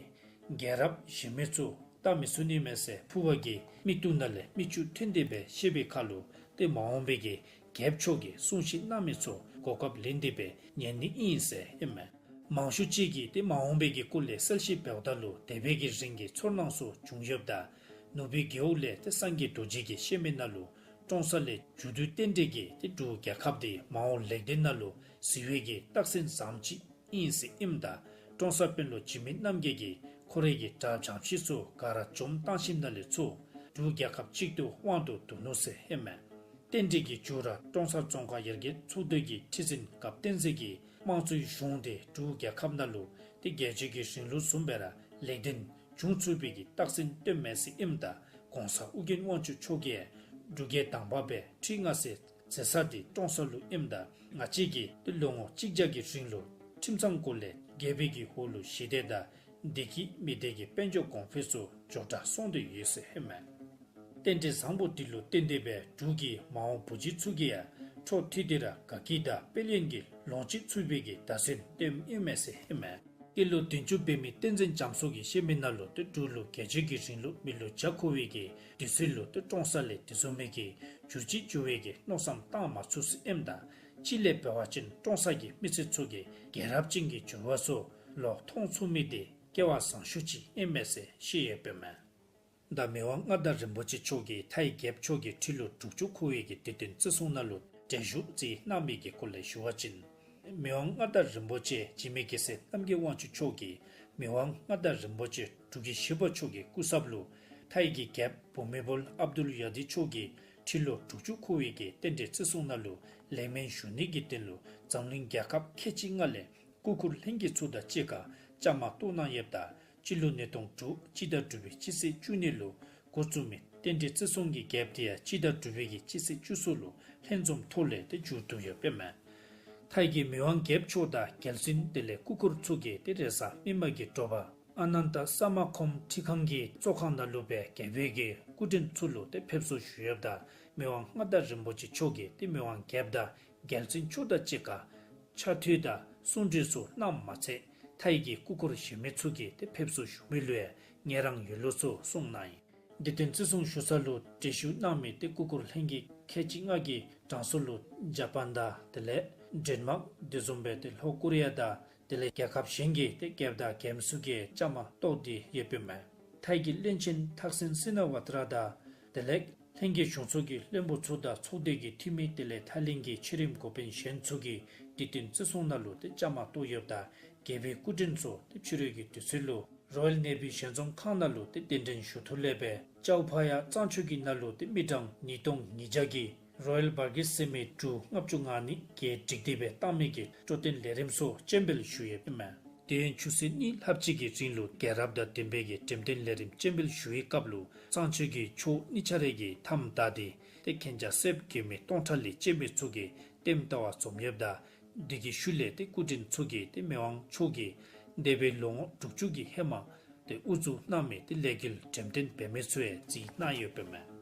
རྒྱལ་རབས་གཞན་མི་ཚུ་ བལྟ་མི་ཚུགས་ནི་མས་ཟེར་ཕུ་བ་གིས་མིག་ཏོ་ནང་ལས་མིག་ཆུ་ཐོན་ཏེ་སྦེ་བཤད་པའི་ཁར་ལུ་ཏེ་མ་འོངས་པའི་གི་རྒྱལཔོ་མཆོག་གིས་གསུང་བཤད་གནང་མི་ཚུ་གོ་སྐབས་ལེན་ཏེ་སྦེ་ཉན་ནི་ཨིན་ཟེར་ཨིན་མས། མང་ཤོས་ཅིག་གིས་ཏེ་མ་འོངས་པའི་གི་སྐོར་ལས་གསལ་བཤད་འབདཝ་ད་ལུ་དེ་སྦེ་གི་རིང་གི་ཚོར་སྣང་ཚུ་བྱུང་ཡོདཔ་ད། ནུབ་པའི་རྒེད་འོག་ལས་ཏེ་སངས་རྒྱས་རྡོ་རྗེ་གིས་བཤད་མི་ནང་ལུ་ཀྲོང་གསར་ལས་མཇུག་བསྡུ་རྟེན་འབྲེལ་གྱི་ཏེ་འབྲུག་རྒྱལ་ཁབ་འདི་མ་འོངས་ལེགས་ལྡན་ནང་ལུ་གཟིགས་པའི་གི་རྟགས་མཚན་བཟངམ་ཅིག་ཨིན་ཟེར་ཨིནམ་ད་ཀྲོང་གསར་དཔོན་སློབ་འཇིགས་མེད་རྣམ་རྒྱལ་གྱིས་ཁོ་རའི་གི་གྲྭ་བྱང་ཕྱི་ཚུ་ག་ར་འཛོམས་བཏང་ཞིནམ་ལས་ཚུར་འབྲུག་རྒྱལ་ཁབ་གཅིག་ཏུ་དབང་དུ་བསྡུ་ནུག་ཟེར་ཨིན་མས། རྟེན་འབྲེལ་གྱི་མཇུག་ར་ཀྲོང་གསར་རྫོང་ཁག་ཡར་རྒྱས་ཚོགས་སྡེ་གི་ཁྲི་འཛིན་རྒཔོ་བསྟན་འཛིན་གྱིས་དམངས་གཙོའི་གཞུང་འདི་འབྲུག་རྒྱལ་ཁབ་ནང་ལུ་ཏེ་རྒྱལ་སྤྱི་གི་རིང་ལུགས་བཟུམ་སྦེ་ར་ལེགས་ལྡན་འབྱུང་ཚུགས་པའི་གི་རྟགས་མཚན་སྟོནམ་མས་ཟེར་ཨིནམ་ད་གོང་ས་ཨོ་རྒྱན་དབང་ཕྱུག་མཆོག་གིས་འབྲུག་རྒྱལ་དང་པ་སྦེ་ཁྲི་མངའ་གསོལ་མཛད་ས་འདི་ཀྲོང་གསར་ལུ་ཨིནམ་ད་ང་བཅས་ཀྱིས་ཏེ་ལོ་ངོ་གཅིག་བརྒྱ་གི་རིང་ལུ་ཁྲིམས་གཙང་སྐོར་ལས་རྒྱལ་པོའི་གི་འོག་ལུ་ཞི་བདེ་དང་བདེ་སྐྱིད་མི་བདེ་གི་དཔལ་འབྱོར་གོང་འཕེལ་ཚུ་མགྱོགས་དྲགས་སོང་སྟེ་ཡོད་ཟེར་ཨིན་མས། རྟེན་འབྲེལ་བཟང་པོ་འདི་ལུ་བརྟེན་ཏེ་སྦེ་འབྲུག་གི་མ་འོངས་བུ་བརྒྱུད་ཚུ་གིས་ཡང་འཕྲོ་མཐུད་དེ་ར་དགའ་སྐྱིད་དང་དཔལ་ཡོན་གྱི་ལོངས་སྤྱོད་ཚུགས་པའི་གི་བརྡ་མཚོན་སྟོནམ་ཨིན་མས་ཟེར་ཨིན་མས། སྐྱེས་ལོ་བདུན་ཅུ་འབད་མི་བསྟན་འཛིན་རྒྱ་མཚོ་གིས་བཤད་མི་ནང་ལུ་ཏེ་འབྲུག་ལུ་རྒྱལ་སྤྱི་གི་རིང་ལུགས་མི་ལོ་བརྒྱ་འཁོར་བའི་གི་དུས་ཚོད་ལུ་ཏེ་ཀྲོང་གསར་ལས་དེ་བཟུམ་མའི་གི་འགྱུར་བཅོས་འགྱོ་བའི་གི་མནོ་བསམ་བཏང་མ་ཚུགས་ཟེར་ཨིནམ་ད་སྤྱིར་ལས་འབད་བ་ཅིན་ཀྲོང་གསར་གྱི་མི་སེར་ཚུ་གིས་རྒྱལ་རབས་ཅན་གྱི་འགྱུར་བ་ཚུ་ལོག་མཐོང་ཚུགས་མི་འདི་སྐལ་བ་བཟང་ཤོས་ཅིག་ཨིན་མས་ཟེར་བཤད་ཡོདཔ་ཨིན་མས། ད་མི་དབང་མངའ་བདག་རིན་པོ་ཆེ་མཆོག་གིས་ཐའི་རྒྱལཔོ་མཆོག་གི་ཁྲི་ལོ་དྲུག་ཅུ་འཁོར་བའི་གི་དུས་སྟོན་བརྩི་སྲུང་ནང་ལུ་གྲལ་བཞུགས་མཛད་གནང་མི་གི་སྐོར་ལས་ཞུ་བ་ཅིན། མི་དབང་མངའ་བདག་རིན་པོ་ཆེ་འཇིགས་མེད་རྒྱལ་སྲས་རྣམ་རྒྱལ་དབང་ཕྱུག་མཆོག་གིས་མི་དབང་མངའ་བདག་རིན་པོ་ཆེ་འབྲུག་རྒྱལ་བཞི་པ་མཆོག་གི་སྐུ་ཚབ་ལུ་ཐའི་གི་རྒྱལཔོ་བྷུ་མི་བོལ་ཨབ་དུལ་ཡ་དི་མཆོག་གི་ཁྲི་ལོ་དྲུག་ཅུ་འཁོར་བའི་གི་རྟེན་འབྲེལ་བརྩི་སྲུང་ནང་ལུ་ལེགས་སྨོན་ཞུ་ནི་གི་དོན་ལུ་འཛམ་གླིང་རྒྱལ་ཁབ་ཁལ་གཅིག་ལྔ་ལས་སྐུ་འཁོར་ལྷན་རྒྱས་ཚུ་དང་གཅིག་ཁར་བཅའ་མར་གཏོགས་གནང་ཡོདཔ་ད་སྤྱི་ལོ་ཉིས་སྟོང་དྲུག་སྤྱི་ཟླ་དྲུག་པའི་སྤྱི་ཚེས་བཅུ་གཉིས་ལུ་འགོ་བཙུགས་མི་རྟེན་འབྲེལ་བརྩི་སྲུང་གི་རྒྱལཔོ་དེ་ཡང་སྤྱི་ཟླ་དྲུག་པའི་གི་སྤྱི་ཚེས་བཅུ་གསུམ་ལུ་ལྷན་འཛོམས་ཐོག་ལས་ཏེ་མཇུག་བསྡུ་ཡོདཔ་ཨིན་མས། ཐའི་གི་མི་དབང་རྒྱལཔོ་མཆོག་དང་རྒྱལ་བཙུན་དེ་ལས་སྐུ་འཁོར་ཚུ་གིས་ཏེ་རེས་གཟའ་མིག་དམར་གྱི་དྲོ་པ་ཨ་ནན་ཏ་ས་མ་ཁོམ་ཁྲི་ཁང་གི་ཚོགས་ཁང་ནང་ལུ་སྦེ་རྒྱལ་པོའི་གི་སྐུ་མགྲོན་ཚུ་ལུ་ཏེ་ཕེབས་བསུ་ཞུ་ཡོདཔ་ད་མི་དབང་མངའ་བདག་རིན་པོ་ཆེ་མཆོག་གིས་ཏེ་མི་དབང་རྒྱལཔོ་དང་རྒྱལ་བཙུན་མཆོག་དང་གཅིག་ཁར་ཕྱག་ཐུག་དང་གསུང་གྲོས་ཚུ་གནངམ་མ་ཚད་ཐའི་གི་སྐུ་འཁོར་གཞན་མི་ཚུ་གིས་ཏེ་ཕེབས་བསུ་ཞུ་མི་ལུ་ཡང་ངལ་རངས་ཡོད་ལུགས་ཚུ་གསུངས་གནང་ཡི། དུས་སྟོན་བརྩི་སྲུང་ཞུ་ས་ལུ་གྲལ་བཞུགས་གནང་མི་ཏེ་སྐུ་འཁོར་ལྷན་རྒྱས་ཁལ་གཅིག་ལྔ་གི་གྲངས་སུ་ལུ་ཇ་པཱན་དང་དེ་ལས་ཌེན་མཱརཀ་དེ་བཟུམ་སྦེ་ཏེ་ལྷོ་ཀོ་རི་ཡ་དང་དེ་ལས་རྒྱལ་ཁབ་གཞན་གྱི་ཏེ་རྒྱལཔོ་དང་རྒྱལམོ་ཚུ་གིས་བཅའ་མར་གཏོགས་ཏེ་ཡོདཔ་ཨིན་མས། ཐའི་གི་བློན་ཆེན་ཐཱག་སིན་སི་ན་ཝ་ཏ་ར་དང་དེ་ལས་ལྷན་རྒྱས་གཞུང་ཚོགས་ཀྱི་བློན་པོ་ཚུ་དང་ཚོགས་སྡེ་གི་འཐུས་མི་དེ་ལས་ཐའི་ལེནཌ་གི་ཆེ་རིམ་འགོ་དཔོན་གཞན་ཚུ་གིས་དུས་སྟོན་བརྩི་སྲུང་ནང་ལུ་ཏེ་བཅའ་མར་གཏོགས་ཡོདཔ་ད་རྒྱལ་པོའི་སྐུ་མགྲོན་ཚུ་ཏེ་ཕྱི་རུ་གི་དུས་ཚོད་ལུ་རོ་ཡལ་ནེ་བི་ཞལ་འཛོམས་ཁང་ནང་ལུ་ཏེ་གདན་འདྲེན་ཞུ་ཐུབ་ལས་སྦེ་ཅའོ་ཕ་ཡ་གཙང་ཆུ་གི་ནང་ལུ་ཏེ་མི་གྲངས་ཉིས་སྟོང་ཉིས་བརྒྱ་གིས་རོ་ཡལ་བར་གིས་ཟེར་མི་གྲུ་ལྔ་བཅུ་ང་གཉིས་གྱལ་སྒྲིག་སྟེ་སྦེ་བཏང་མི་གི་སྤྲོ་སྟོན་ལས་རིམ་ཚུ་སྤྱན་འབུལ་ཞུ་ཡོདཔ་ཨིན་མས། དེ་ཡང་ཆུ་ཚོད་གཉིས་ལྷགཔ་ཅིག་གི་རིང་ལུ་རྒྱལ་རབས་དང་ལྡན་པའི་གི་འགྲེམས་སྟོན་ལས་རིམ་སྤྱན་འབུལ་ཞུ་བའི་སྐབས་ལུ་གཙང་ཆུ་གི་ཕྱོགས་གཉིས་ཆ་རའི་གི་མཐའམ་བདའ་སྟེ་ཏེ་གན་རྒྱ་གསེབ་བརྒྱུད་མི་སྟོང་ཕྲག་ལས་བཅད་མི་ཚུ་གིས་ལྟདམོ་ལྟ་བར་འཛོམས་ཡོདཔ་ད་དེ་གི་ཤུལ་ལས་ཏེ་སྐུ་མགྲོན་ཚུ་གིས་ཏེ་མི་དབང་མཆོག་གིས་འདས་པའི་ལོ་ངོ་དྲུག་ཅུ་གི་ཧེ་མ་ཏེ་དབུ་འཛུགས་གནང་མི་ཏེ་ལས་འགུལ་འགྲེམས་སྟོན་འབད་མི་ཚུ་ཡང་གཟིགས་གནང་ཡོདཔ་ཨིན་མས།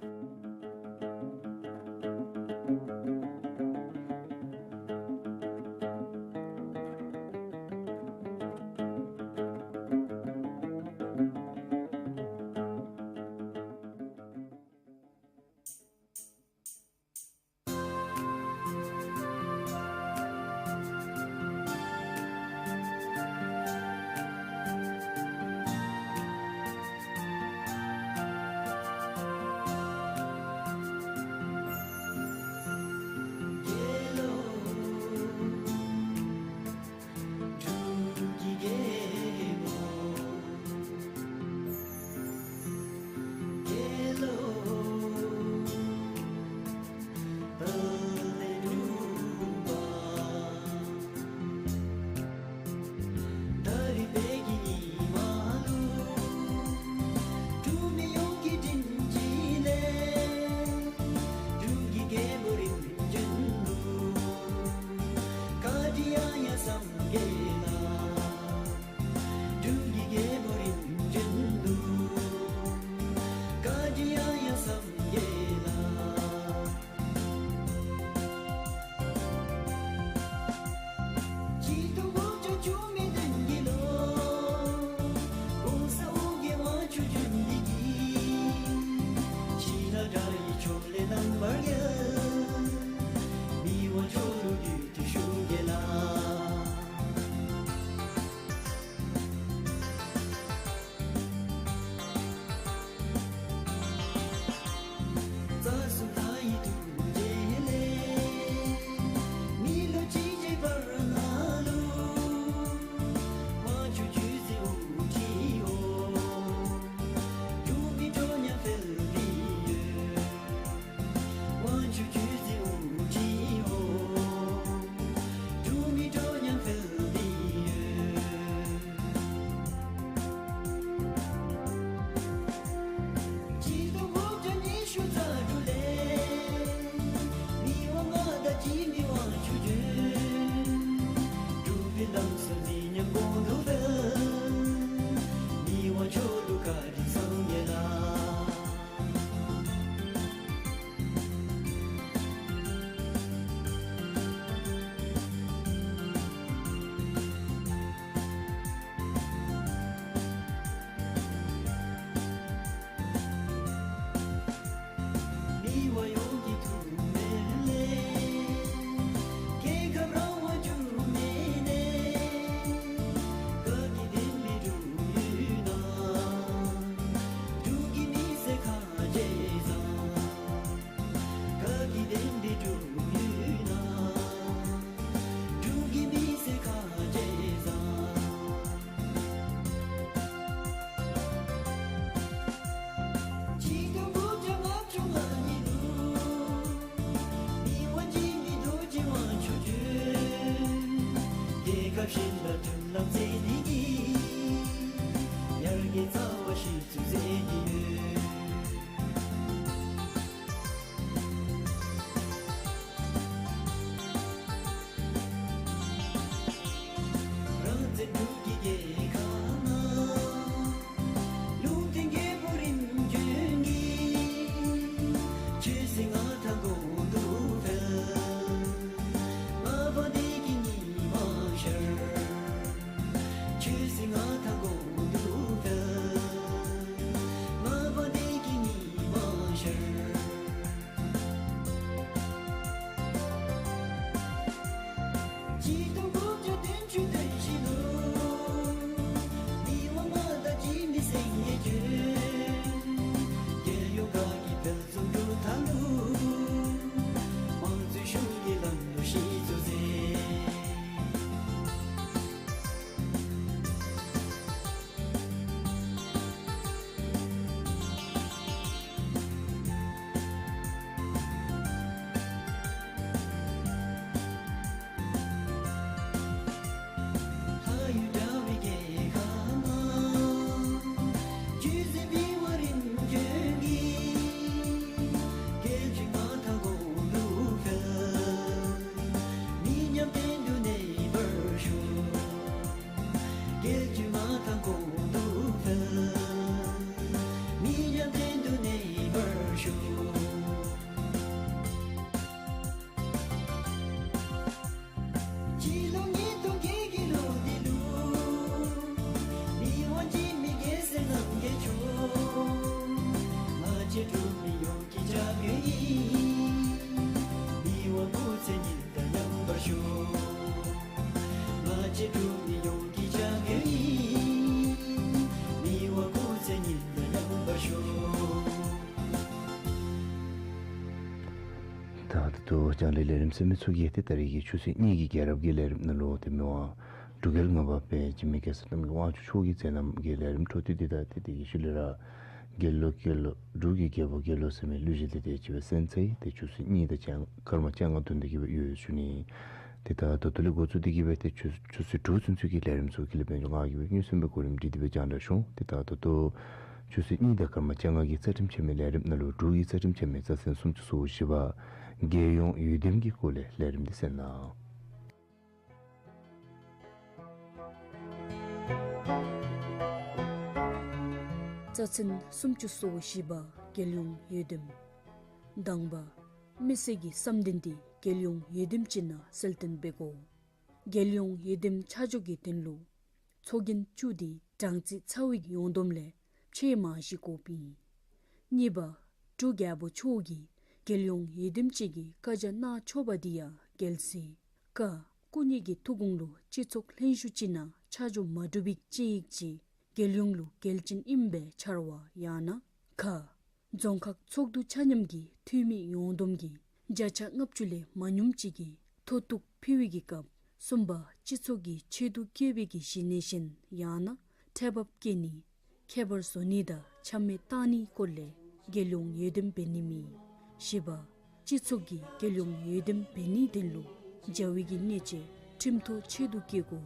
ད་ད་ལྟོ་རྒྱང་བསྒྲགས་ལས་རིམ་གསན་མི་ཚུ་གིས་ཏེ་ད་རེས་ཀྱི་ཆུ་ཚོད་གཉིས་ཀྱི་རྒྱལ་རབས་ཀྱི་ལས་རིམ་ནང་ལུ་ཏེ་མི་དབང་འབྲུག་རྒྱལ་ལྔ་པ་དཔལ་འཇིགས་མེད་གེ་སར་རྣམ་རྒྱལ་དབང་ཕྱུག་མཆོག་གི་མཛད་རྣམ་གྱི་ལས་རིམ་འཕྲོ་མཐུད་དེ་ད་ཏེ་དེ་གི་ཤུལ་ལས་ར་རྒྱལ་ལོ་རྒྱལ་ལོ་འབྲུག་གི་རྒྱལ་པོ་རྒྱལ་ལོ་ཟེར་མི་གླུ་གཞས་འདི་ཏེ་ཅིག་སྦེ་གསན་ཚར་ཡི། ཏེ་ཆུ་ཚོད་གཉིས་དང་སྐར་མ་བཅོ་ལྔ་ཐོན་ཏེ་གི་སྦེ་ཡོད་ཞུ་ནི། ཏེ་ད་ད་ལྟོ་ལས་འགོ་བཙུགས་ཏེ་གི་སྦེ་ཏེ་ཆུ་ཆུ་ཚོད་དྲུག་ཚུན་ཚོད་ཀྱི་ལས་རིམ་ཚུ་གི་ལས་སྦེ་ང་གིས་སྦེ་མངོན་སུམ་སྦེ་གོ་རིམ་སྒྲིག་སྟེ་སྦེ་རྒྱང་བསྒྲགས་ཞུ་འོང་། ཏེ་ད་ད་ལྟོ་ཆུ་ཚོད་གཉིས་དང་སྐར་མ་བཅོ་ལྔ་གི་རྩ་ཁྲིམས་ཆེན་མོའི་ལས་རིམ་ནང་ལུ་འབྲུག་གི་རྩ་ཁྲིམས་ཆེན་མོའི་རྩ་ཚན་སུམ་ཅུ་སོ་བཞི་པ་རྒྱལ་ཡོངས་འོས་འདེམས་ཀྱི་སྐོར་ལས་ལས་རིམ་འདི་གསན་གནང་། རྩ་ཚན་སུམ་ཅུ་སོ་བཞི་པ། རྒྱལ་ཡོངས་འོས་འདེམས། དང་པ། མི་སེར་གྱི་བསམ་འདུན་འདི་རྒྱལ་ཡོངས་འོས་འདེམས་ཅིག་ནང་གསལ་སྟོན་འབད་དགོ། རྒྱལ་ཡོངས་འོས་འདེམས་ཆ་འཇོག་གི་དོན་ལུ་ཚོགས་རྒྱན་བཅུ་འདི་གྲངས་རྩིས་ཚ་བའི་ཡོངས་བསྡོམས་ལས་ཕྱེད་མ་བཞི་དགོཔ་ཨིན། གཉིས་པ། འབྲུག་རྒྱལ་པོ་མཆོག་གིས་རྒྱལ་ཡོངས་འོས་འདེམས་ཅིག་གི་བཀའ་རྒྱ་གནང་ཆོག་པ་འདི་ཡང་འགལ་སྲིད། ཀ། སྐུ་ཉིད་ཀྱི་ཐུགས་དགོངས་ལུ་སྤྱི་ཚོགས་ལྷན་བཞུགས་ཅིག་ནང་ཆ་འཇོག་མ་གྲུབ་པའི་དཔྱད་ཡིག་ཅིག་རྒྱལ་ཡོངས་ལུ་འགལ་ཅན་ཨིནམ་སྦེ་འཆར་བ་ཡང་ན། ག། རྫོང་ཁག་ཚོགས་འདུ་ཆ་མཉམ་གྱི་འཐུས་མི་ཡོངས་བསྡོམས་ཀྱི་བརྒྱ་ཆ་ལྔ་བཅུ་ལས་མ་ཉུངམ་ཅིག་གིས་མཐོ་གཏུགས་ཕུལ་བའི་གི་སྐབས། གསུམ་པ། སྤྱི་ཚོགས་ཀྱི་ཆེད་དུ་བསྐྱེད་པའི་གི་གཞི་གནས་གཞན་ཡང་ན་ཁྲལ་འབབ་བཀལ་ནི་ཁྱད་པར་བཟོ་ནི་དང་ཆ་མེད་བཏང་ནིའི་སྐོར་ལས་རྒྱལ་ཡོངས་འོས་འདེམས་འབད་ནི་མེད། བཞི་པ། སྤྱི་ཚོགས་ཀྱིས་རྒྱལ་ཡོངས་འོས་འདེམས་འབད་ནིའི་དོན་ལུ་བྱ་བའི་གི་གནད་ཆེ་ཁྲིམས་ཐོག་ཆེད་དུ་བསྐྱེད་དགོ།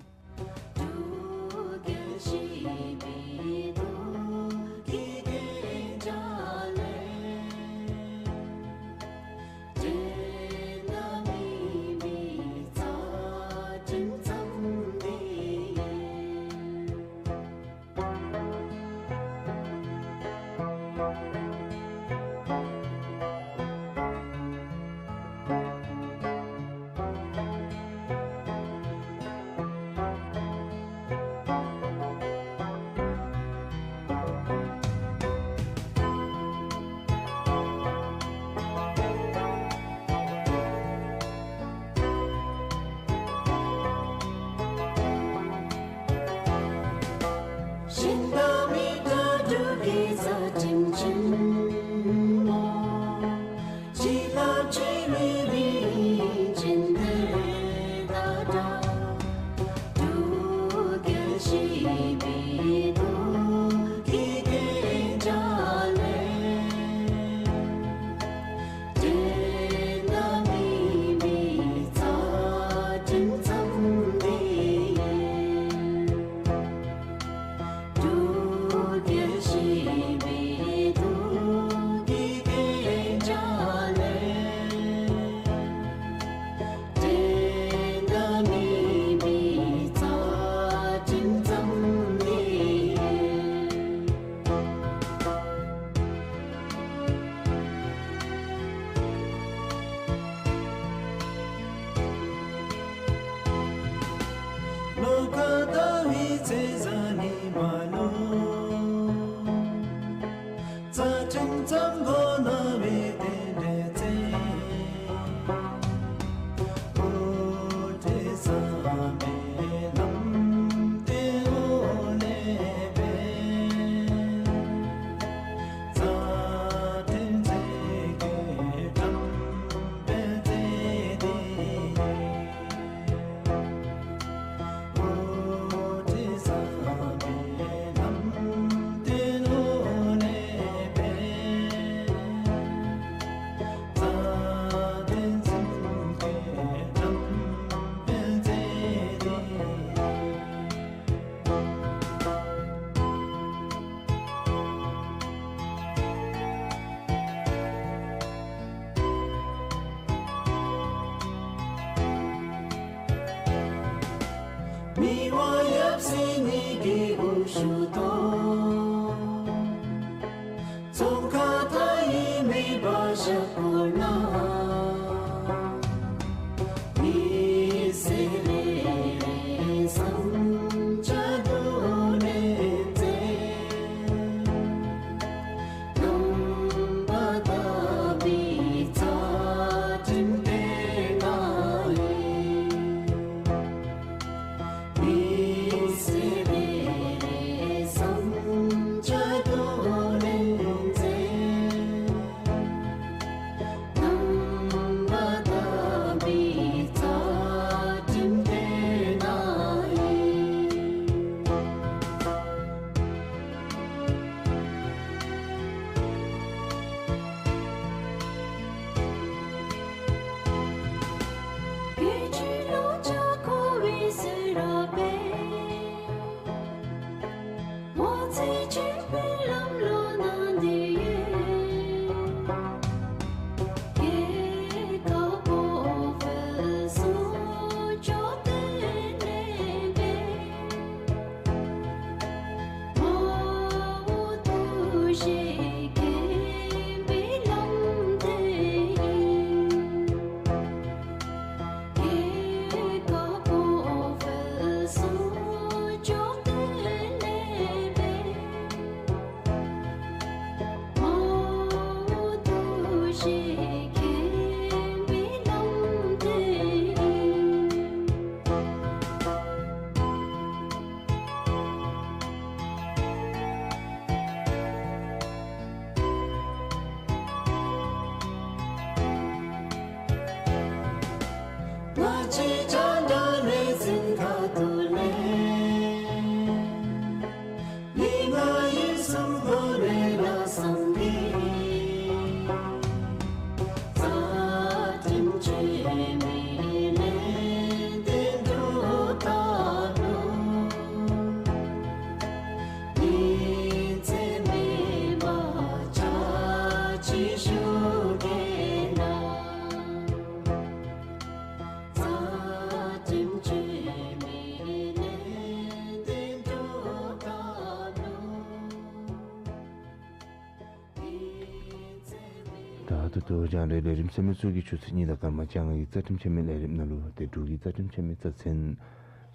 ད་ད་ལྟོ་རྒྱང་བསྒྲགས་ལས་རིམ་ཟེར་མི་ཚུ་གི་ཆུ་ཚོད་གཉིས་དང་སྐར་མ་བཅོ་ལྔ་གི་རྩ་ཁྲིམས་ཆད་མེད་ལས་རིམ་ནང་ལུ་ཏེ་འབྲུག་གི་རྩ་ཁྲིམས་ཆད་མེད་རྩ་ཚན་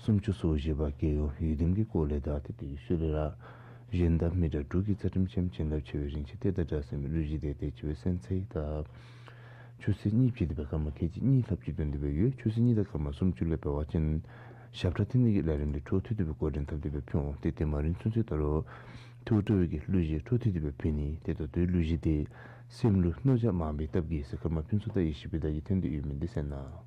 སུམ་ཅུ་སོ་བཞི་པ་རྒྱལ་ཡོངས་ཡུལ་དམ་གྱི་སྐོར་ལས་དང་ཏེ་དེའི་ཤུལ་ལས་ར་གཞན་དང་མི་འདྲ་འབྲུག་གི་རྩ་ཁྲིམས་ཆད་མེད་བྱིན་རླབས་ཆེ་བའི་རིན་ཆེན་གཏེར་དང་འདྲ་ཟེར་མི་གླུ་གཞས་དེ་ཏེ་ཅིག་སྦེ་གསན་ཚར་ཡི། ད་ཆུ་ཚོད་གཉིས་ཕྱིན་ཏེ་སྦེ་སྐར་མ་ཁལ་གཅིག་གཉིས་ལྷགཔ་ཅིག་ཐོན་ཏེ་སྦེ་ཡོད། ཆུ་ཚོད་གཉིས་དང་སྐར་མ་སུམ་ཅུ་ལས་འབད་བ་ཅིན་ཞབས་ཁྲ་འཐེན་ནི་གི་ལས་རིམ་འདི་འཕྲོ་མཐུད་དེ་སྦེ་འགོ་འདྲེན་འཐབ་སྟེ་སྦེ་ཕུལ་འོང་། ཏེ་དེ་མ་རིམ་ཚུན་ཚོད་ད་རུང་ཐུགས་སྤྲོ་བའི་གི་གླུ་གཞས་འཕྲོ་མཐུད་དེ་སྦེ་ཕུལ་ནི། ཏེ་ད་ལྟོའི་གླུ་གཞས་འདི་སེམས་ལུ་རྣོ་ལྕགས་མང་པོའི་སྟབས་ཀྱིས་ཟེར་ཁ་མ་ཕུན་ཚོགས་དང་ཡེ་ཤེས་པའི་བདག་གིས་འཐེན་ཏེ་ཡོད་མི་འདི་གསན་གནང་།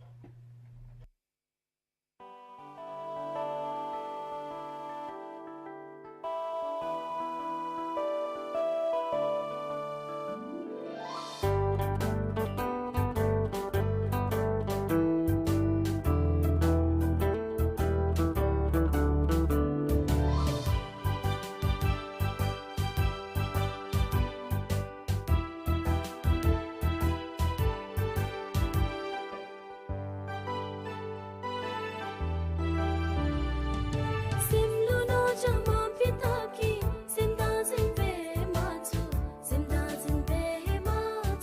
སེམས་ལུ་རྣོ་ལྕགས་མང་པོའི་སྟབས་ཀྱིས་སེམས་བདག་འཛིན་འབད་མ་ཚུགས། སེམས་བདག་འཛིན་འབད་མ་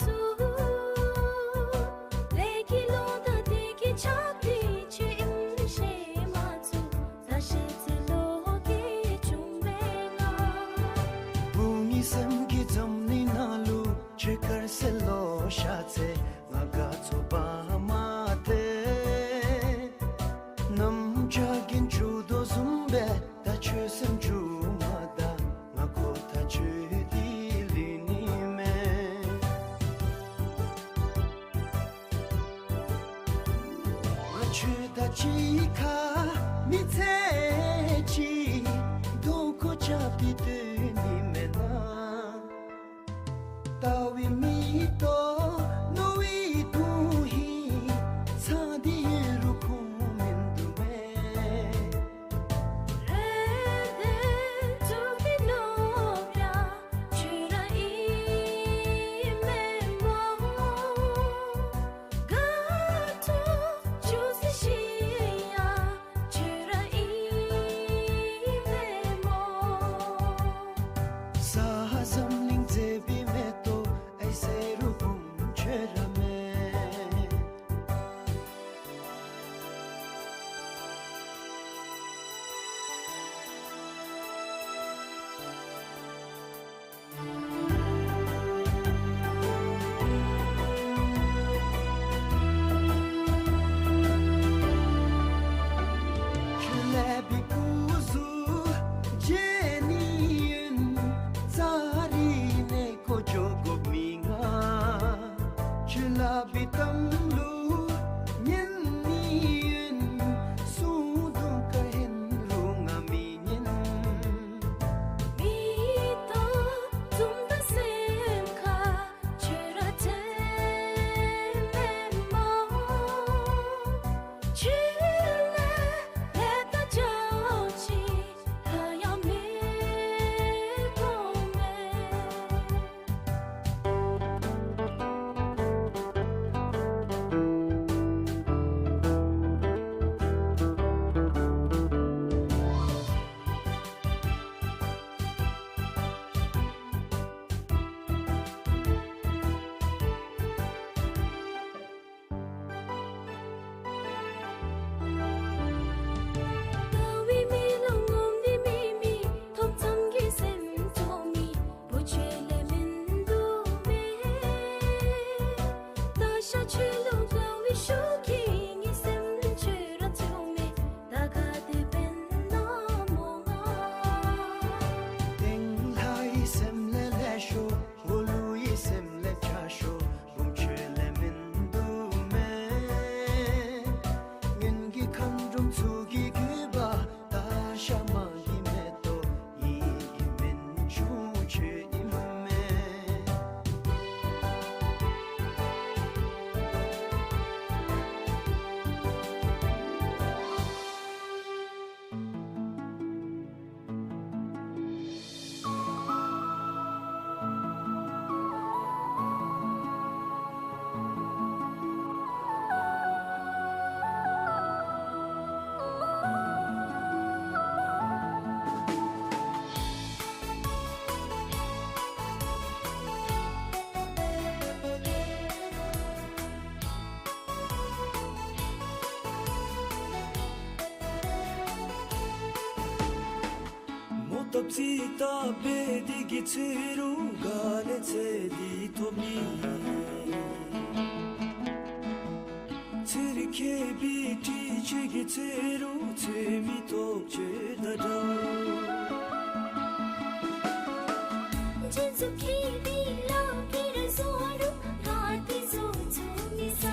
ཚུགས། ལས་ཀྱི་བློ་དང་དེ་གི་ཆ་ཏེ་ཆོས་ཨིནམ་ཤེས་མ་ཚུགས། ད་ཤེས་ཚེ་ལོ་རྒས་བྱུང་བའི་ང་། བུ་ངའི་སེམས་ཀྱི་འཛམ་གླིང་ནང་ལུ་ཆོས་དཀར་ཟེར་ལོ་ཤ་ཚེ་ང་དགའ་ཚོར་བ་མ་ཐེ། གནམ་བྱཱར་གྱི་འགྱུར་དོ་བཟུམ་སྦེ་ད་ཁྱོད་སེམས་འགྱུར་མ་ད། ང་ཁོ་ཐག་ཆོད་དེ་ལུས་ནི་མེད། ང་ཁྱོད་དང་གཅིག་ཁར་མི་ཚེ་གཅིག་དོ་ཁུར་རྐྱབ་སྟེ་སྡོད་ནི་མེན་ན། ལྟ་བའི་མིག་ཏོ་རྣོ་བའི་དོན་ཧིང་ཚང་སྟེ་ཡོད་རུང་ཁུངས་མིན་འདུག་མེན། རེ་ལྡན་དུ་གི་ནོར་བུ་ཁྱོད་ར་ཨིན་མེན་མོ། དགའ་སྤྲོ་བཅུ་ཚེ་ཤི་ཡང་ཁྱོད་ར་ཨིན་མེན་མོ། སེམས་ལས་ལེགས་ཤོས་འོ་ལུ་ཡི་སེམས་ལས་ཁྱད་ཤོས་བུམ་ཆོས་ལས་མིན་འདུག་མེན། སྔོན་གྱི་མཁའ་འགྲོམ་ཚུ་གི་རྒྱུད་པ་ད་ཤ་མ་གི་མེ་ཏོག་ཉིད་ཀྱི་མིན་འབྱུང་ཆོས་ཨིན་མས། མོ་བཏབ་རྩིས་བཏབ་པའི་དེ་གི་ཚེ་རུ་ག་ལས་ཚེ་འདི་ཐོབ་ནི། ཚེ་རིང་ཁེ་བི་ཏི་ཆོས་ཀྱི་ཚེ་རུ་ཚེ་མི་ཐོབ་ཆོས་ད་འདྲ། རྗེས་སུ་ཁེ་བི་ལ་ཁེ་ར་བཟོ་རུ་ག་ཏེ་བཟོ་ཚུགས་མི་ས།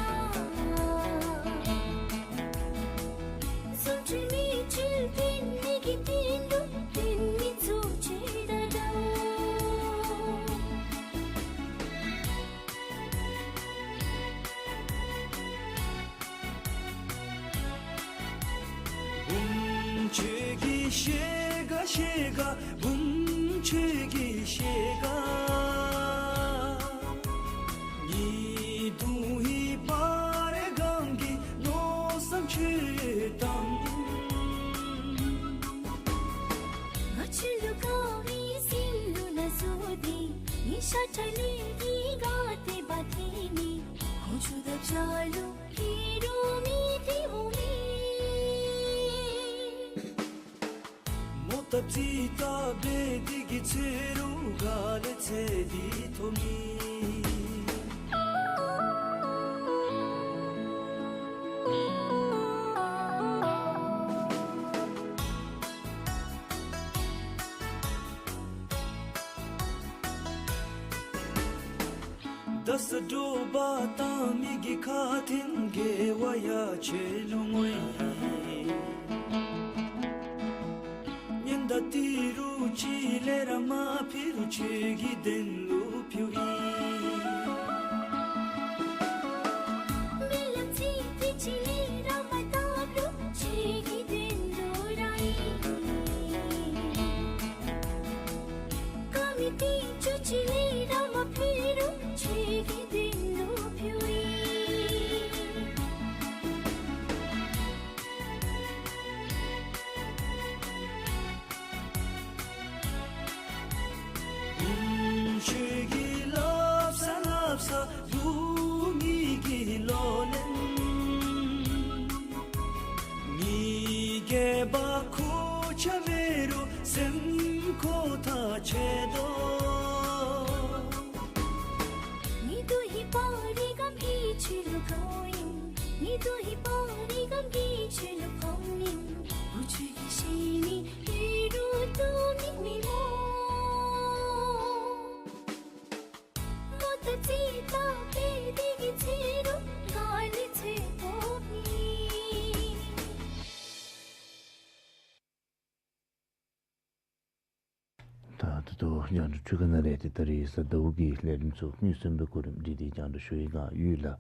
སུ་ཁྲིམས་མི་ཁྲིམས་བསྟེན་མི་གི་བསྟེན་རུང་བསྟེན་མི་ཚུགས་ཆོས་ད་འདྲ། བུམ་ཆོས་ཀྱི་ཤེལ་དཀར་ཤེལ་དཀར་བུམ་ཆོས་ཀྱི་ཤེལ་དཀར། ཉི་གདུང་ཧི་པ་རེ་གང་གི་མནོ་བསམ་ཆོས་དང་། ང་ཆོས་ལུ་དགའ་བའི་སེམས་ལུ་ན་བཟོ་སྟེ། ཉི་ཤར་ཁྲ་ལི་གི་དགའ་སྟེ་བ་དེ་ནི། ཁོང་ཆོས་ད་བྱ་ལུ་ཕི་རུ་མི་དེ་འོང་མི། མོ་བཏབ་རྩིས་བཏབ་པའི་དེ་གི་ཚེ་རུ་ག་ལས་ཚེ་འདི་ཐོབ་ནི། བདག་ས་དྲོ་པ་དང་མི་གི་ཁ་ཐེན་དགེ་བ་ཡ་ཆེ་ལུ་ངོ་ཡི། ཉན་ད་ཏི་རུ་ཅི་ལས་ར་མ་ཕི་རུ་ཆོས་ཀྱི་དོན་ལུ་ཕུལ་ཡི། མི་ལ་ཚིག་ཏི་ཅི་ལས་ར་མ་ཏབ་རུང་ཆོས་ཀྱི་དོན་ལུ་ར་ཡི། ཀ་མི་ཏི་ཅུ་ཅི་ལས་ར་མ་ཕི་རུང་ཆོས་ཀྱི་དོན་ལུ་ཕུལ་ཡི། བུམ་ཆོས་ཀྱི་བསླབ་ས་བསླབ་ས་བུ་གཉིས་ཀྱི་ལོ་ལེན། ངེ་གི་བ་ཁོ་ཆ་མེ་རུ་སེམས་ཁོ་ཐག་ཆད་དོ། ཉི་གདུང་ཧི་པ་རེ་གང་གི་ཆོས་ལུ་དགའཝ་ཨིན། ཉི་གདུང་ཧི་པ་རེ་གང་གི་ཆོས་ལུ་དགའཝ་ཨིན། བུམ་ཆོས་ཀྱི་ཤེལ་ནི་ཕི་རུ་ཐོབ་ནི་མེན་མོ། མོ་བཏབ་རྩིས་བཏབ་པའི་དེ་གི་ཚེ་རུ་ག་ལས་ཚེ་ཐོབ་ནི། ད་ད་ལྟོ་རྒྱང་བསྒྲགས་འཕྲུལ་ཁང་ནང་ལས་ཏེ་ད་རིས་གཟའ་ཟླཝ་གི་ལས་རིམ་ཚུ་མི་གསུམ་པའི་གོ་རིམ་སྒྲིག་སྟེ་རྒྱང་བསྒྲགས་ཞུ་ཡི་ག་ཡོད་ལགས།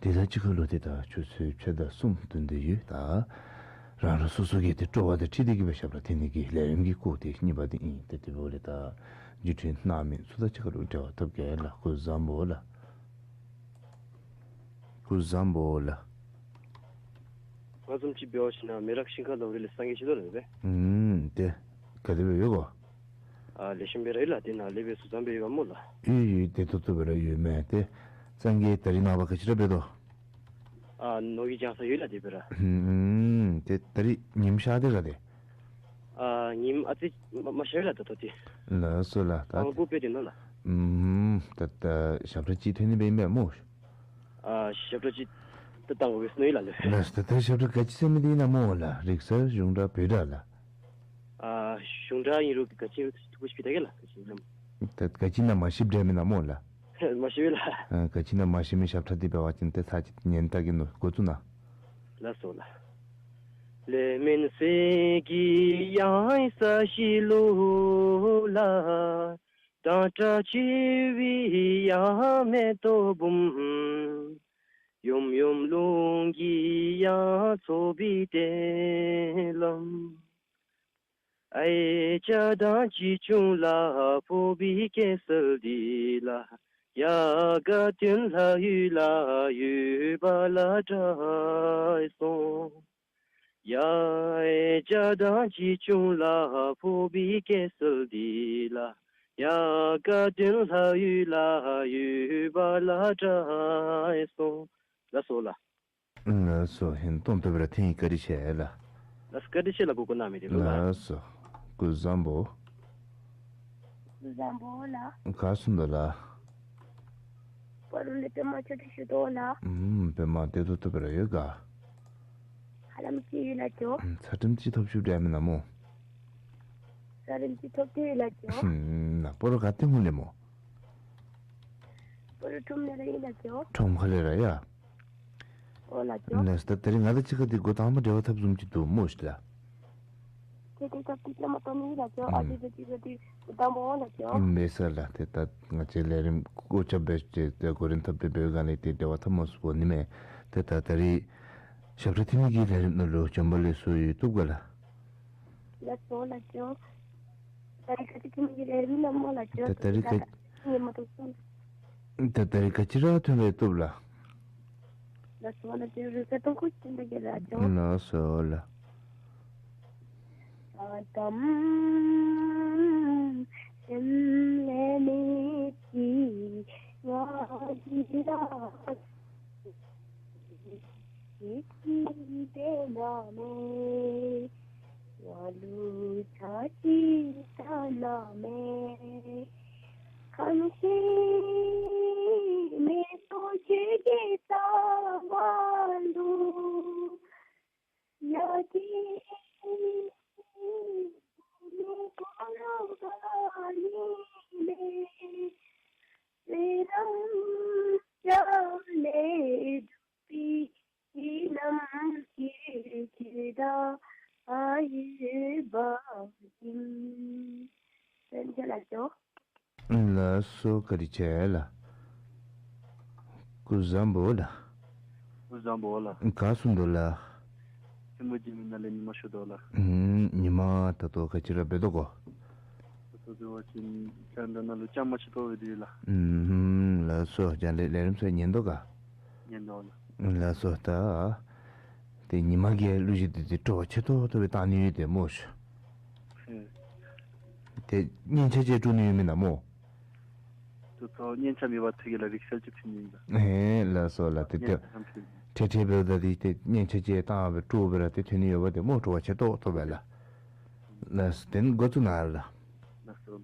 དེ་དང་གཅིག་ཁར་ལུ་ཏེ་ད་ཆུ་ཚོད་ཕྱེད་དང་གསུམ་ཐོན་ཏེ་ཡོད། ད་རང་རང་སོ་སོ་གི་ཏེ་སྤྲོ་བ་དང་འཁྲིལ་ཏེ་གི་སྦེ་ཞབས་ཁྲ་འཐེན་ནི་གི་ལས་རིམ་གྱི་སྐོར་དེ་གཉིས་པ་དེ་ཨིན། ཏེ་དེ་འབདཝ་ལས་ད་བརྒྱུད་འཕྲིན་གནང་མི་ཚུ་དང་གཅིག་ཁར་ལུ་འབྲེལ་བ་འཐབ་གེ་ལགས། སྐུ་གཟུགས་བཟང་པོ་ལགས། སྐུ་གཟུགས་བཟང་པོ་ལགས། ང་བཟུམ་ཅིག་འབད་བ་ཅིན་ན་མེ་རག་ཤིང་ཁ་ལོ་རི་ལས་སངས་རྒྱས་ཤེས་རབ་ལགས་པས། ཨུམ་ཏེ་ག་དེ་སྦེ་ཡོད་གོ། ཨ་ལེགས་ཤོམ་སྦེ་ར་ཡོད་ལགས། དེ་ནང་ལས་སྦེ་གཟུགས་བཟང་སྦེ་ཡོད་ག་སྨོ་ལགས། ཡོད་ཡོད་བདེ་ཏོག་ཏོ་སྦེ་ར་ཡོད་མས། ཏེ་སངས་རྒྱས་ད་རིས་ནངས་པ་ག་ཅི་ར་འབད་དོ། ཨ་ནོར་གྱིས་བྱང་ས་ཡོད་ལགས་དེ་སྦེ་ར། ཨུམ་ཏེ་ད་རིས་ཉིམ་ཤར་ཏེ་ར་ཏེ། ཨ་ཉིམ་ཨ་ཙི་མ་མ་ཤར་ལགས་ད་ལྟོ་ཏེ། ལགས་སོ་ལགས། ད་ཨ་ཏེ་སྤུབ་སྦེ་སྡོད་ནུག་ལགས། ཨུམ་ད་ད་ཞབས་ཁྲ་ཅིག་འཐེན་ནི་སྦེ་ཨིན་པས་སྨོ། ཨ་ཞབས་ཁྲ་ཅིག་ད་བཏང་དགོ་པས་ཟེར་མནོ་ཡི་ལགས་ལགས། ལགས་སོ། ད་ད་ཞབས་ཁྲ་ག་ཅི་ཟེར་མི་འདི་ཨིན་ན་སྨོ་ལགས། རིག་གསར་གཞུང་སྒྲ་བོད་སྒྲ་ལགས། ཨ་གཞུང་སྒྲ་ཨིན་རུང་ག་ཅི་ཐུགས་ཁུར་ཅིག་ཕུལ་ད་གེ་ལགས། ག་ཅི་ཨིན་ན། ད་ག་ཅི་ཨིན་ན་མ་ཤེསཔ་འདྲ་མེན་ན་སྨོ་ལགས། མ་ཤེས་ལགས། ཨ་ག་ཅི་ཨིན་ན་མ་ཤེས་མི་ཞབས་ཁྲ་འདི་འབད་བ་ཅིན་ཏེ་ཚར་ཅིག་ཉན་ད་གེ་ནོ། འགོ་བཙུགས་གནང་། ལགས་སོ་ལགས། ལས་མིན་ཟས་ཀྱི་གཡང་ས་གཞིས་ལུ་ལ། སྤྲང་སྤྲང་བྱིའུ་ཡང་མེ་ཏོག་འབུམ། ཡོམ་ཡོམ་རླུང་གིས་ཡང་འཚུབ་པའི་གཏན་ལམ། ཨའི་ཅག་དང་ཅི་བྱུང་ལ་ཕོག་པའི་སྐྱེ་སྲིད་འདི་ལ། ཡ་ག་དོན་ལྷ་ཡུལ་ལ་ཡོད་པ་ལ་དྲག་སོང་། ཡ་ཨའི་ཅག་དང་ཅི་བྱུང་ལ་ཕོག་པའི་སྐྱེ་སྲིད་འདི་ལ། ཡ་ག་དོན་ལྷ་ཡུལ་ལ་ཡོད་པ་ལ་དྲག་སོང་། ལགས་སོ་ལགས། ལགས་སོ། ཧིང་སྟོང་ཐུབ་པར་ཐེངས་བཀའ་དྲིན་ཆེ་ལགས། ལགས་སོ། བཀའ་དྲིན་ཆེ་ལགས། གོ་གོ་གནང་མི་དེ་ལུ་ལགས། ལགས་སོ། སྐུ་གཟུགས་བཟང་པོ། སྐུ་གཟུགས་བཟང་པོ་ལགས། ག་སོང་དོ་ལགས། པ་རུ་ལས་པདྨ་ཆོས་སྒྲོན་ཞུ་དོ་ལགས། ཨུམ། པདྨ་བདེ་ཏོག་ཏོ་སྦེ་ར་ཡོད་ག། ཧ་ལམ་ཅིག་ཡོད་ལགས་ཇོ། ཨུམ། ཚར་ཐེངས་ཅིག་ཐོབ་ཤུལ་འདྲ་མེན་ན་སྨོ། ཚར་ཐེངས་ཅིག་ཐོབ་སྟེ་ཡོད་ལགས་ཇོ། ཨུམ། ན་པ་རུ་ག་ཏེ་ཧོང་ལས་སྨོ། པ་རུ་ཁྲོམ་ནང་ར་ཨིན་ལགས་ཇོ། ཁྲོམ་ཁ་ལས་ར་ཡ། ཨོ་ལགས་ཇོ། ལགས་སོ། ད་ད་རིས་ང་དང་གཅིག་ཁར་འདི་འགོ་དང་པ་འབྲེལ་བ་འཐབ་བཟུམ་ཅིག་འདུག་སྨོ་ཤིག་ལགས། ཏེ་ཏེ་ད་ཏེ་ཏེ་མ་གཏོགས་མེད་ལགས་ཇོ། ཨ་ཨུམ། ཏེ་ཏེ་ཏེ་ཏེ་ཏེ་དང་པ་ལགས་ཇོ། ཨུམ། འབད་ས་ལགས། ཏེ་ད་ང་བཅས་ལས་རིམ་སྐོར་རྐྱབ་སྦེ་ཏེ་ཏེ་འགོ་འདྲེན་འཐབ་སྟེ་འབད་བའི་སྒང་ལས་ཏེ་འབྲེལ་བ་འཐབ་མ་ཚུགས་པས་ནི་མས། ཏེ་ད་ད་རིས་ཞབས་ཁྲ་འཐེན་མི་གི་ལས་རིམ་ནང་ལུ་བྱོན་པ་ལེགས་སོ་ཡོད་བཏུབ་ག་ལགས། ལགས་སོ་ལགས་ཇོ། ད་རིས་ག་ཅི་འཐེན་མི་གི་ལས་རིམ་ཨིན་ན་སྨོ་ལགས་ཇོ། ད་ད་རིས་ག་ཉན་མ་བཏུབ་སོང་། ད་ད་རིས་ག་ཅི་ར་འཐོན་རུང་བཏུབ་ལགས། ལགས་སོ་ལགས་ཇོ། རིག་གསར་གཏོང་ཁུངས་ཅན་དེ་གི་ལགས་ཇོ། ལགས་སོ་ལགས། ཨ་དམ་སེམས་ལས་མེད་ཀྱི་ང་འདི་ར་ཅིག་བདེ་ན་མེད། ང་ལུ་ཆ་ཅིག་ད་ན་མེད། ཁམས་ཤིང་མེ་ཏོག་ཆོས་ཀྱི་རྩ་བ་ལུ་ཡ་གི་མེ་ཏོག་རང་ག་ནི་མེད། ཚེ་རབས་ལས་གྲུབ་པའི་རྣམ་ཤེས་ཀྱི་བདག་ཨ་ཡེ་བ་ཡིན། བཀའ་དྲིན་ཆེ་ལགས་ཇོ། ལགས་སོ། བཀའ་དྲིན་ཆེ་ལགས། སྐུ་གཟུགས་བཟང་པོ་ལགས། སྐུ་གཟུགས་བཟང་པོ་ལགས། ག་སོང་དོ་ལགས། ཐིམ་ཕུག་འཇིགས་མེད་ནང་ལས་ཉི་མ་ཞུ་དོ་ལགས། ཨུམ། ཉི་མ་ད་ལྟོ་ག་ཅི་ར་འབད་དོ་གོ། ད་ལྟོ་འབད་བ་ཅིན་རྒྱང་བསྒྲགས་ནང་ལུ་རྐྱངམ་ཅིག་ཐོབ་སྦེ་སྡོད་ཡི་ལགས། ཨུམ། ལགས་སོ། རྒྱང་བསྒྲགས་ལས་རིམ་ཚུ་ཉན་དོ་ག། ཉན་དོ་ལགས། ལགས་སོ། ད་ཏེ་ཉི་མ་གི་གླུ་གཞས་འདི་ཏེ་སྤྲོ་བ་ཆེ་ཏོག་ཏོ་སྦེ་བཏང་ནི་ཡོད་དེ་སྨོ་ཤིག། ཨེ། ཏེ་སྙན་ཆ་ཅིག་སྤྲོ་ནི་ཡོད་མེན་ན་སྨོ། ད་ལྟོ་སྙན་ཆ་མེད་པར་ཐད་ཀར་ལགས་རིག་གསར་ཅིག་ཐོན་ནི་ཨིན་ལགས། ཨེ་ལགས་སོ་ལགས། ཏེ་ཏེ་སྙན་ཆ་ཐོན་ཐད་ཐད་འབདཝ་ད་འདི་ཏེ་སྙན་ཆ་ཅིག་བཏང་སྦེ་སྤྲོ་སྦེ་ར་ཏེ་ཐོན་ནི་ཡོདཔ་འདི་སྨོ། སྤྲོ་བ་ཆེ་ཏོག་ཏོ་སྦེ་ལགས། ལགས་སོ། དེ་ནི་འགོ་བཙུགས་གནང་ལགས། ལགས་སོ།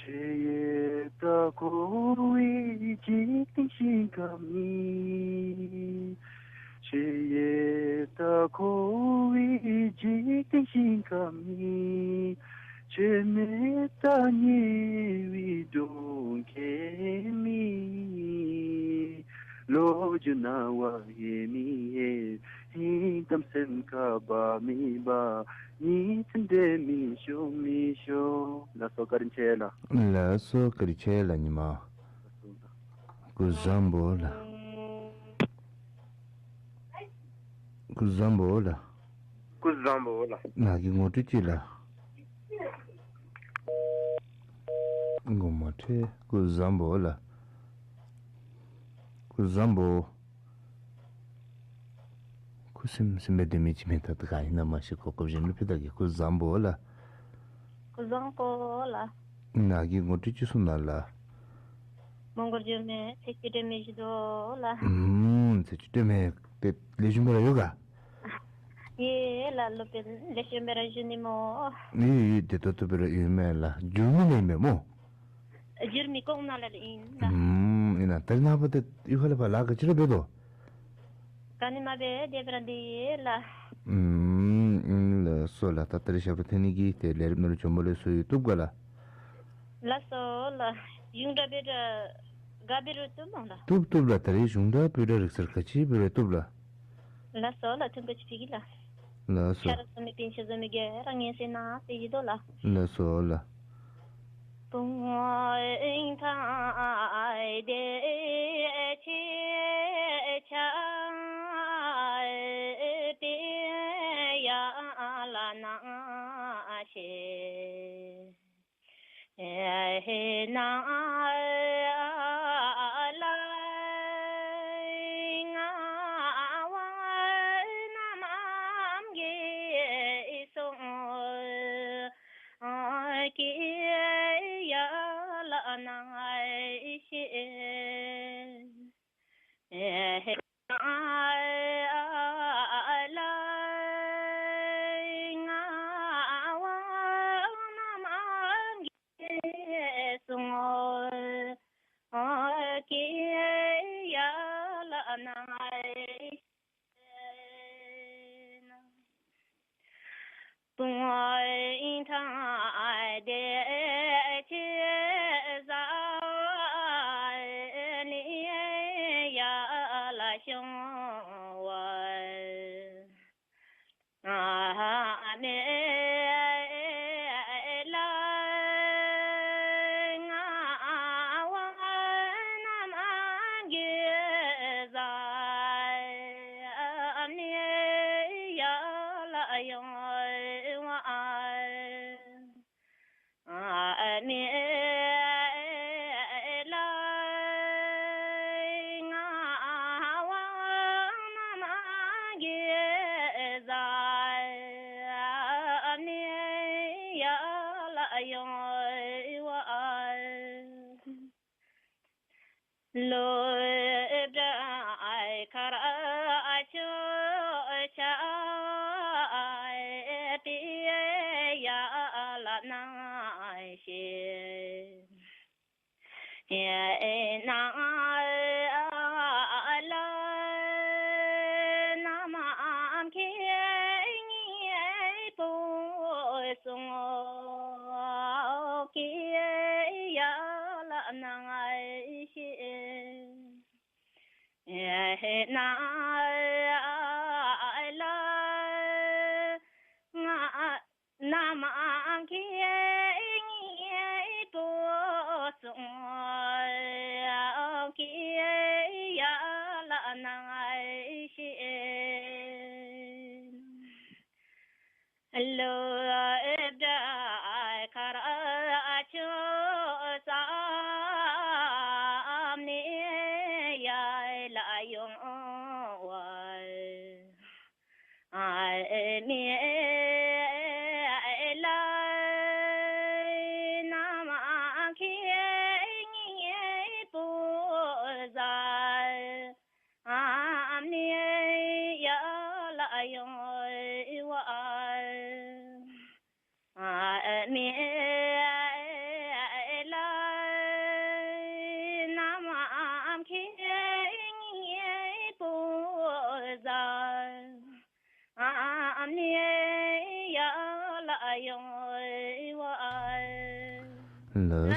ཁྱེད་ཡང་ད་ཁོ་བོའི་འཇིག་རྟེན་ཞིང་ཁམས་ནི། ཁྱེད་ཡང་ད་ཁོ་བོའི་འཇིག་རྟེན་ཞིང་ཁམས་ནི། ཁྱེད་མེད་ད་ཉེ་བའི་གྲོགས་མཁན་མེད། ལོ་རྒྱུས་རྣ་བར་ཡེ་མི་ཡེ། ཧིང་གཏམ་སེམས་ཁར་འབབ་མི་འབབ། ཉིན་མཚན་འདྲེས་མི་ཤོང་མི་ཤོང་། ལགས་སོ། བཀའ་དྲིན་ཆེ་ལགས། ལགས་སོ། བཀའ་དྲིན་ཆེ་ལགས་ཉི་མ། སྐུ་གཟུགས་བཟང་པོ་ལགས། སྐུ་གཟུགས་བཟང་པོ་ལགས། སྐུ་གཟུགས་བཟང་པོ་ལགས། ནཱ་གི་ངོ་སྤྲོད་ཅིག་ལགས། ངོ་མ་ཁྲེལ། སྐུ་གཟུགས་བཟང་པོ་ལགས། སྐུ་གཟུགས་བཟང་པོ། ཁུ་སིམ་སིམ་སྦེ་སྡོད་མི་ཅིག་མས། ད་ད་ག་ཨིན་ན་མ་ཤེས། གོ་སྐབས་གཞན་ལུ་ཕུལ་ད་གེ། སྐུ་གཟུགས་བཟང་པོ་ལགས། སྐུ་གཟུགས་བཟང་པོ་ལགས། ནཱ་གི་ངོ་སྤྲོད་ཅིག་གསུང་གནང་ལགས། མོང་སྒར་འགྱུར་མེད་ཚེས་བཅུ་སྟོན་མི་བཞུགས་དོ་ལགས། ཨུམ། ཚེས་བཅུ་སྟོན་མི་ཏེ་ལེགས་ཤོམ་སྦེ་ར་ཡོད་ག། ཡོད་ལགས། སློབ་དཔོན་ལེགས་ཤོམ་སྦེ་ར་བཞུགས་ནི་སྨོ། ཡོད་ཡོད། བདེ་ཏོག་ཏོ་སྦེ་ར་ཡོད་མས་ལགས། འགྱུར་མི་ནང་ཨིན་པས་སྨོ། འགྱུར་མི་ཀོང་ནང་ལས་ཨིན་ལགས། ཨུམ། ཨིན་ན་ད་རེས་ནངས་པ་ཏེ་གཡུས་ཁ་ལས་ཕར་ལཱ་ག་ཅི་ར་འབད་དོ། ག་ནི་མ་འབད་དེ་སྦེ་ར་སྡོད་ཡི་ལགས། ཨུམ། ལགས་སོ་ལགས། ད་ད་རེས་ཞབས་བྲོ་འཐེན་ནི་གི་ཏེ་ལས་རིམ་ནང་ལུ་བྱོན་པ་ལེགས་སོ་ཡོད། བཏུབ་ག་ལགས། ལགས་སོ་ལགས། གཞུང་སྒྲ་འབད་ར་ག་འབད་རུང་བཏུབ་སྨོ་ལགས། བཏུབ་བཏུབ་ལགས། ད་རེས་གཞུང་སྒྲ་འབད་ར་རིག་གསར་ག་ཅི་འབད་རུང་བཏུབ་ལགས། ལགས་སོ་ལགས། ཐུགས་རྗེ་ཆེ་གི་ལགས། ལགས་སོ། ཆ་རོགས་ཚུ་མི་པིན་ཆ་བཟོ་མི་ག་ར་ངལ་གསོ་གནང་ཟེར་ཞུ་དོ་ལགས། ལགས་སོ་ལགས། ལགས་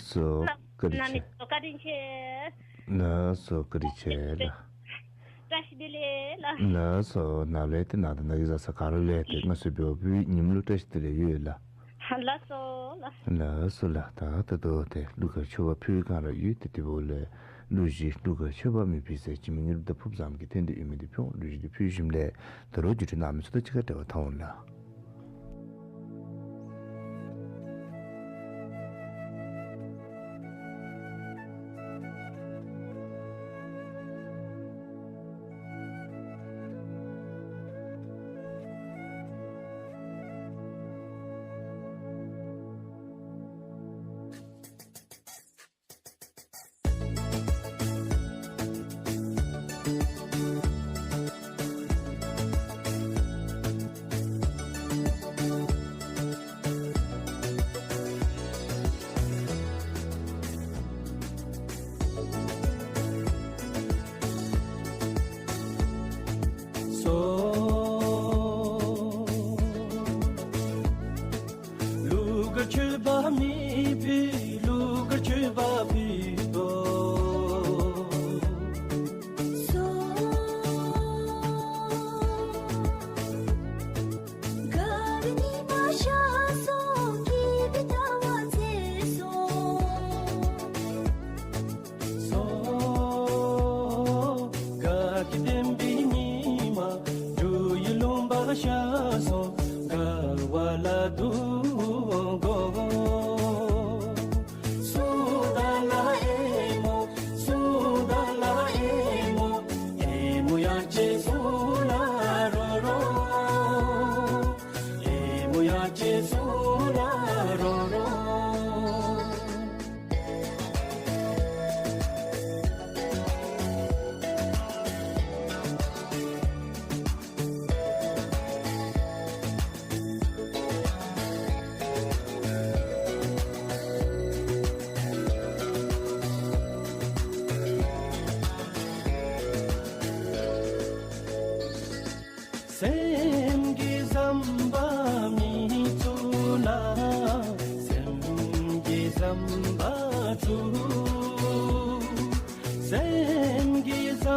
སོ། བཀའ་དྲིན་ཆེ། ལགས་སོ། བཀའ་དྲིན་ཆེ་ལགས། བཀྲ་ཤིས་བདེ་ལེགས་ལགས། ལགས་སོ། ནཱ་ལས་ཏེ་ནཱ་དང་ནཱ་གི་བཟའ་ཚང་ག་ར་ལུ་ཡང་ཏེ་ང་ཚུ་བོད་པའི་ཉིནམ་ལུ་བཀྲ་ཤིས་བདེ་ལེགས་ཡོད་ལགས། ལགས་སོ་ལགས། ལགས་སོ་ལགས། ད་ད་ལྟོ་ཏེ་གླུ་གར་མཆོད་པ་ཕུལ་བའི་བསྒང་ར་ཡོད། ཏེ་དེ་འབདཝ་ལས་གླུ་གཞས་གླུ་གར་མཆོད་པ་མི་ཕུལ་ཟེར་འཆི་མེད་དངོས་གྲུབ་དང་ཕུརཔ་བཟངམོ་གིས་ཐོན་ཏེ་ཡོད་མི་འདི་ཕུལ་འོང་། གླུ་གཞས་འདི་ཕུལ་ཞིནམ་ལས་ད་རུང་བརྒྱུད་འཕྲིན་གནང་མི་ཚུ་དང་གཅིག་ཁར་འབྲེལ་བ་འཐབ་འོང་ལགས།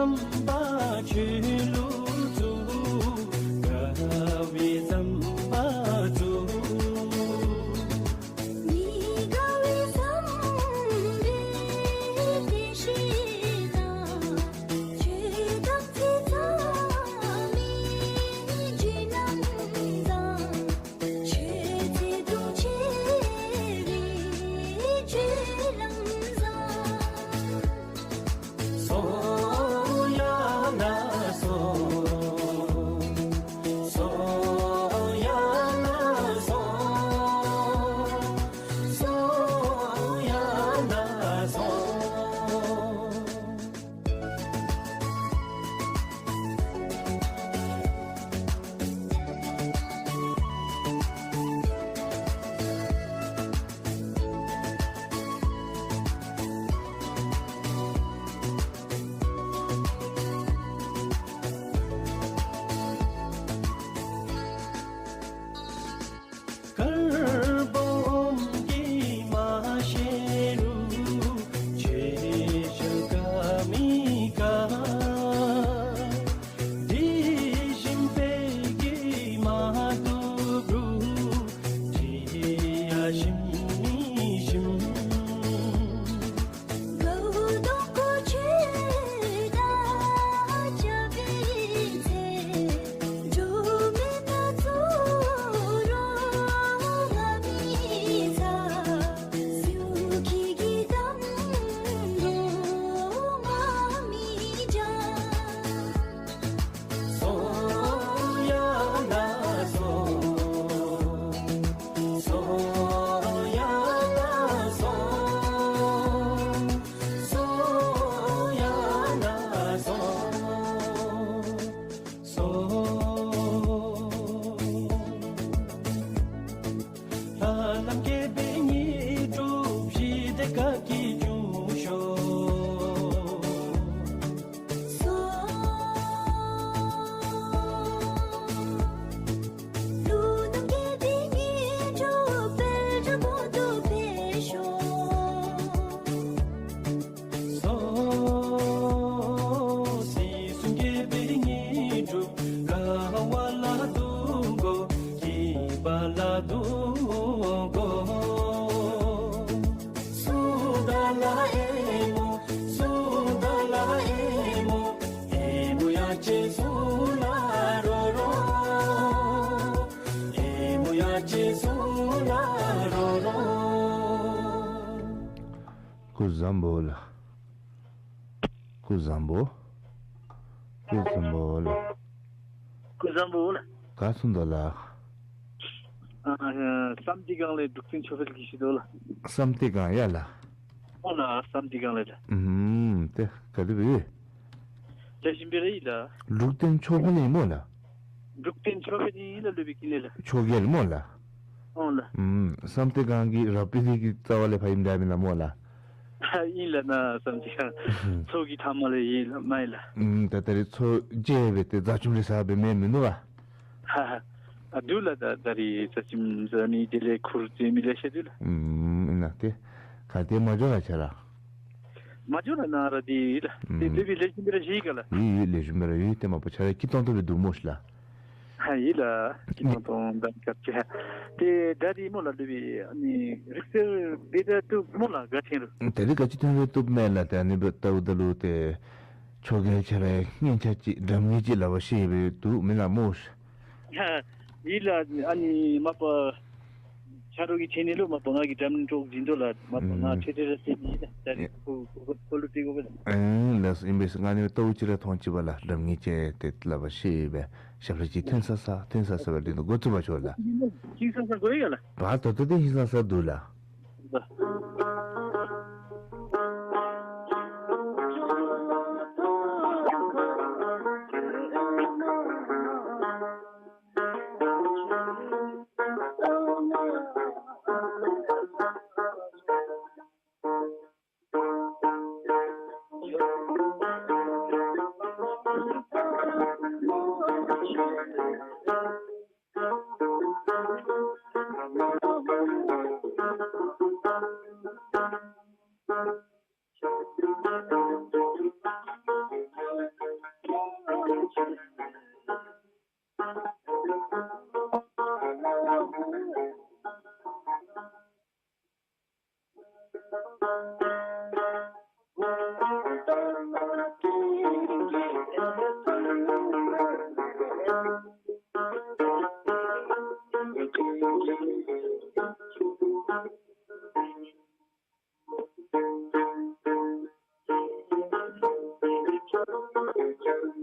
བསམ་པ་ཆོས་ལུགས་ཚུ་དགའ་བའི་བསམ་པ་ཚུ། མི་དགའ་བའི་བསམ་པའི་དེ་ཤེས་ན། ཆོས་དང་ཚེ་ཚང་མི་རྗེས་གནང་ཟ། ཆོས་ཚེ་དུང་ཆེ་བའི་ཆོས་ལམ་ཟ། སོ་ཡ་ན་སོ། སོ་ཡ་ན་སོ། སོ་ཡ་ན་སོ། དཀར་པོ་ཨོམ་གྱིས་མ་ཤེས་རུང་། ཆེ་ཆུང་དགའ་མི་དགའ། དྲི་ཞིམ་སྤོས་ཀྱིས་མ་བཏུབ་རུང་། དྲི་ཡང་ཞིམ་མི་ཞིམ། གའུ་དང་གོ་ཆེ་ད་ཅ་བི་ཚེ། འགྱོ་མེད་ན་ཚུར་རོ་ང་མི་ཚ། སུ་ཁྱེད་ཀྱི་གཏམ་རོ་ང་མི་འཇང་། སོ་ཡ་ན་སོ། སོ་ཡ་ན་སོ། སོ་ཡ་ན་སོ། ལྷ་ལམ་དགེ་བའི་དངོས་གྲུབ་ཞི་བདེ་དགའ་སྐྱིད་འབྱུང་ཤོག། སོ། ལུས་དང་དགེ་བའི་དངོས་གྲུབ་སྤེལ་ར་གོང་དུ་འཕེལ་ཤོག། སོ། སྲིད་གསུམ་དགེ་བའི་དངོས་གྲུབ་དགའ་བ་ལ་འདུད་དགོ། སྐྱིད་པ་ལ་འདུད་དགོ། སུ་དག་ལ་ཨེ་མོ། སུ་དག་ལ་ཨེ་མོ། ཨེ་མོ་ཡ་ཅེ་སུ་ལ་རོ་རོ། ཨེ་མོ་ཡ་ཅེ་སུ་ལ་རོ་རོ། སྐུ་གཟུགས་བཟང་པོ་ལགས། སྐུ་གཟུགས་བཟང་པོ། སྐུ་གཟུགས་བཟང་པོ་ལགས། སྐུ་གཟུགས་བཟང་པོ་ལགས། ག་སུ་འདུག་ལགས། ཨ་ཨ་བསམ་གཏན་སྒང་ལས་འབྲུག་བཙན་ཆོས་འཕེལ་གྱིས་ཞུ་དོ་ལགས། བསམ་གཏན་སྒང་ཡ་ལགས། ཨོ་ལགས། བསམ་གཏན་སྒང་ལས་ལགས། ཨུམ་ཏེ་ག་དེ་སྦེ་ཡོད། ལེགས་ཤོམ་སྦེ་ར་ཡོད་ལགས། འབྲུག་བཙན་ཆོས་འཕེལ་ཨིན་མོ་ལགས། འབྲུག་བཙན་ཆོས་འཕེལ་ཨིན་ལགས། སློབ་དཔོན་ཀུན་ལེགས་ལགས། ཆོས་རྒྱལ་མོ་ལགས། ཨོ་ལགས། ཨུམ་བསམ་གཏན་སྒང་གི་རབ་དཔོན་གྱི་རྩ་བ་ལས་ཕར་ཨིནམ་འདྲ་མེན་ན་མོ་ལགས། ཨིན་ལགས་ན་བསམ་གཏན་སྒང་ཚོགས་ཀྱི་ཐ་མ་ལས་ཨིན་ལགས་མ་ཨིན་ལགས། ཨུམ་ད་ད་རིས་ཚོགས་མཇལ་སྦེ་ཏེ་བཟའ་བཅུམ་རེ་ཟ་སྦེ་མེན་མི་ནུག་པ། ཨ་འདུག་ལགས། ད་ད་རིས་བཟའ་བཅུམ་བཟའ་མི་དེ་ལས་ཁུར་བཙལ་མི་ལེ་ཤ་འདུག་ལགས། ཨུམ་ཨིན་ན་ཏེ་ག་ཏེ་མ་འགྱོ་ལགས་ཁྱོད་ར། མ་འགྱོ་ལགས་ན་ར་དེ་ལགས། ཏེ་ཨུམ་སྡོད་པའི་ལེགས་ཤོམ་སྦེ་ར་ཞིག་ག་ལགས། ཡོད་ཡོད། ལེགས་ཤོམ་སྦེ་ར་ཡོད། ཏེ་མ་པ་ཁྱོད་ར་སྐྱིད་ཏོང་ཏོ་སྦེ་འདུག་མོ་ཤིག་ལགས། ཨ་ཡོད་ལགས། སྐྱིད་ཏོང་ཏོ་ད་སྐབས་ཅིག་ཏེ་ད་རིས་མོ་ལགས་སློབ་དཔོན་ཨ་ནི་རིག་རྩལ་འབད་ད་བཏུབ་མོ་ལགས། ག་ཐོན་རུང་། ད་རིས་ག་ཅི་ཐོན་རུང་བཏུབ་མས་ལགས། ཏེ་ཨ་ནི་འབདཝ་ད་ལུ་ཏེ་ཆོས་རྒྱལ་ཁྱོད་ར་སྙན་ཆ་ཅིག་སྒྲ་སྙན་ཅིག་ལབ་པ་ཤེས་པའི་འདུག་མེན་ན་མོ་ཤིག། ཡོད་ལགས། ཨ་ནི་མ་པ་ཆ་རོགས་ཀྱི་ཆེ་ནི་ལུ་མ་པ་ང་གིས་སྒྲ་སྙན་དཀྲོག་བྱིན་དོ་ལགས། མ་པ་ང་ཨུམ་ཆོས་རྒྱལ་ར་ཟེར་ནི་ལགས། ད་རིས་ཨེ་ཁོ་ཁོ་ཁོ་ལུ་སྤྲོད་དགོ་པས་ལགས། ཨེ་ལགས་ཨིན་པས། ང་ནི་ལྟཝ་ཅིག་ར་མཐོང་ཅི་པ་ལགས། སྒྲ་སྙན་ཅིག་ཏེ་ལབ་པ་ཤེས་པས། ཞབས་ལ་ཅིག་ཐོན་ས་ས་ཐོན་ས་ས་སྦེ་འདི་ནང་འགོ་བཙུགས་པར་ཞུ་ལགས། ཧིང་སངས་ས་དགོ་ཡ་ལགས། བ་ད་ལྟོ་འདི་ཧིང་སངས་ས་འདུག་ལགས།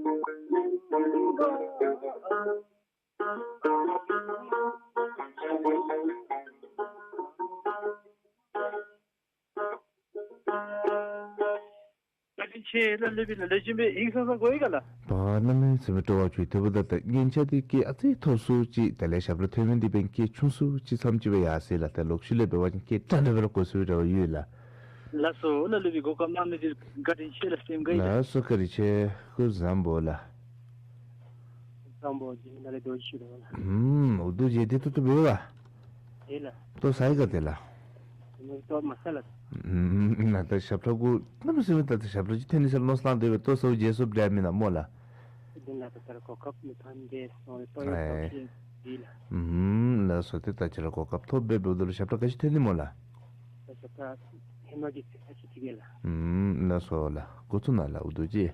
བཀའ་དྲིན་ཆེ་ལགས། སློབ་དཔོན་ལགས་ལེགས་ཤོམ་སྦེ་ཡིག་ཚང་ཚང་གོ་ཡི་ག་ལགས། ད་གནམ་མེད་ས་མེད་སྤྲོ་བ་ཅིག་ཐོབ་ད། ད་སྙན་ཆ་འདི་སྐད་ཨ་ཙི་ཐོབ་སུ་ཅིག། ད་ལས་ཞབས་ཁྲ་ཐོན་མི་འདི་འབདན་སྐད་ཆུང་སུ་ཅིག་ཙམ་ཅིག་སྦེ་ཡར་སོ་ཡི་ལགས། ད་ལོག་ཤུལ་ལས་འབད་བ་ཅིན་སྐད་དྲག་དྲག་སྦེ་ར་གོ་ཚུགས་པའི་རེ་བ་ཡོད་ལགས། ལགས་སོ་ལགས། སློབ་དཔོན་གོ་སྐབས་གནང་མི་འདི་བཀའ་དྲིན་ཆེ་ལགས། སེམས་དགའ་ཡི་ལགས། ལགས་སོ། བཀའ་དྲིན་ཆེ། སྐུ་བཟང་པོ་ལགས། བཟང་པོ་ཅིག་ནཱ་ལས་རྡོ་རྗེ་ཞུ་དོ་ལགས། ཨུམ། འུ་རྡོ་རྗེ་འདི་ཏོག་ཏོ་འབད་བ། ཨེ་ལགས། ལྟོ་ཟ་ཡི་ག་ཏེ་ལགས། ཏོག་མ་ཟ་ལགས། ཨུམ། ད་ཞབས་ཁྲ་གུ་གནམ་མེད་ས་མེད་ད་ཞབས་ཁྲ་ཅིག་ཐོན་ནི་ཟེར་མནོ་བསམ་བཏང་སྡོད་པས། ལྟོ་ཟཝ་རྗེས་སུ་འབྲལ་མེན་ན་སྨོ་ལགས། དེ་ལགས། ད་ད་རུང་གོ་སྐབས་མི་ཕན་པས་སོང་། ལྟོ་ཡང་ཨེ་ལྟོ་ཤེས་ཡི་ལགས། ཨུམ། ལགས་སོ། ཏེ་ད་ཅི་ར་གོ་སྐབས་ཐོབ་པས། འབདཝ་ད་ལུ་ཞབས་ཁྲ་ག་ཅི་ཐོན་ནི་སྨོ་ལགས། ད་ཞབས་ཁྲ་ཧེ་མ་གི་ཚིག་ཁ་ཅིག་ཐོན་གེ་ལགས། ཨུམ། ལགས་སོ་ལགས། འགོ་བཙུགས་གནང་ལགས་འུ་རྡོ་རྗེ།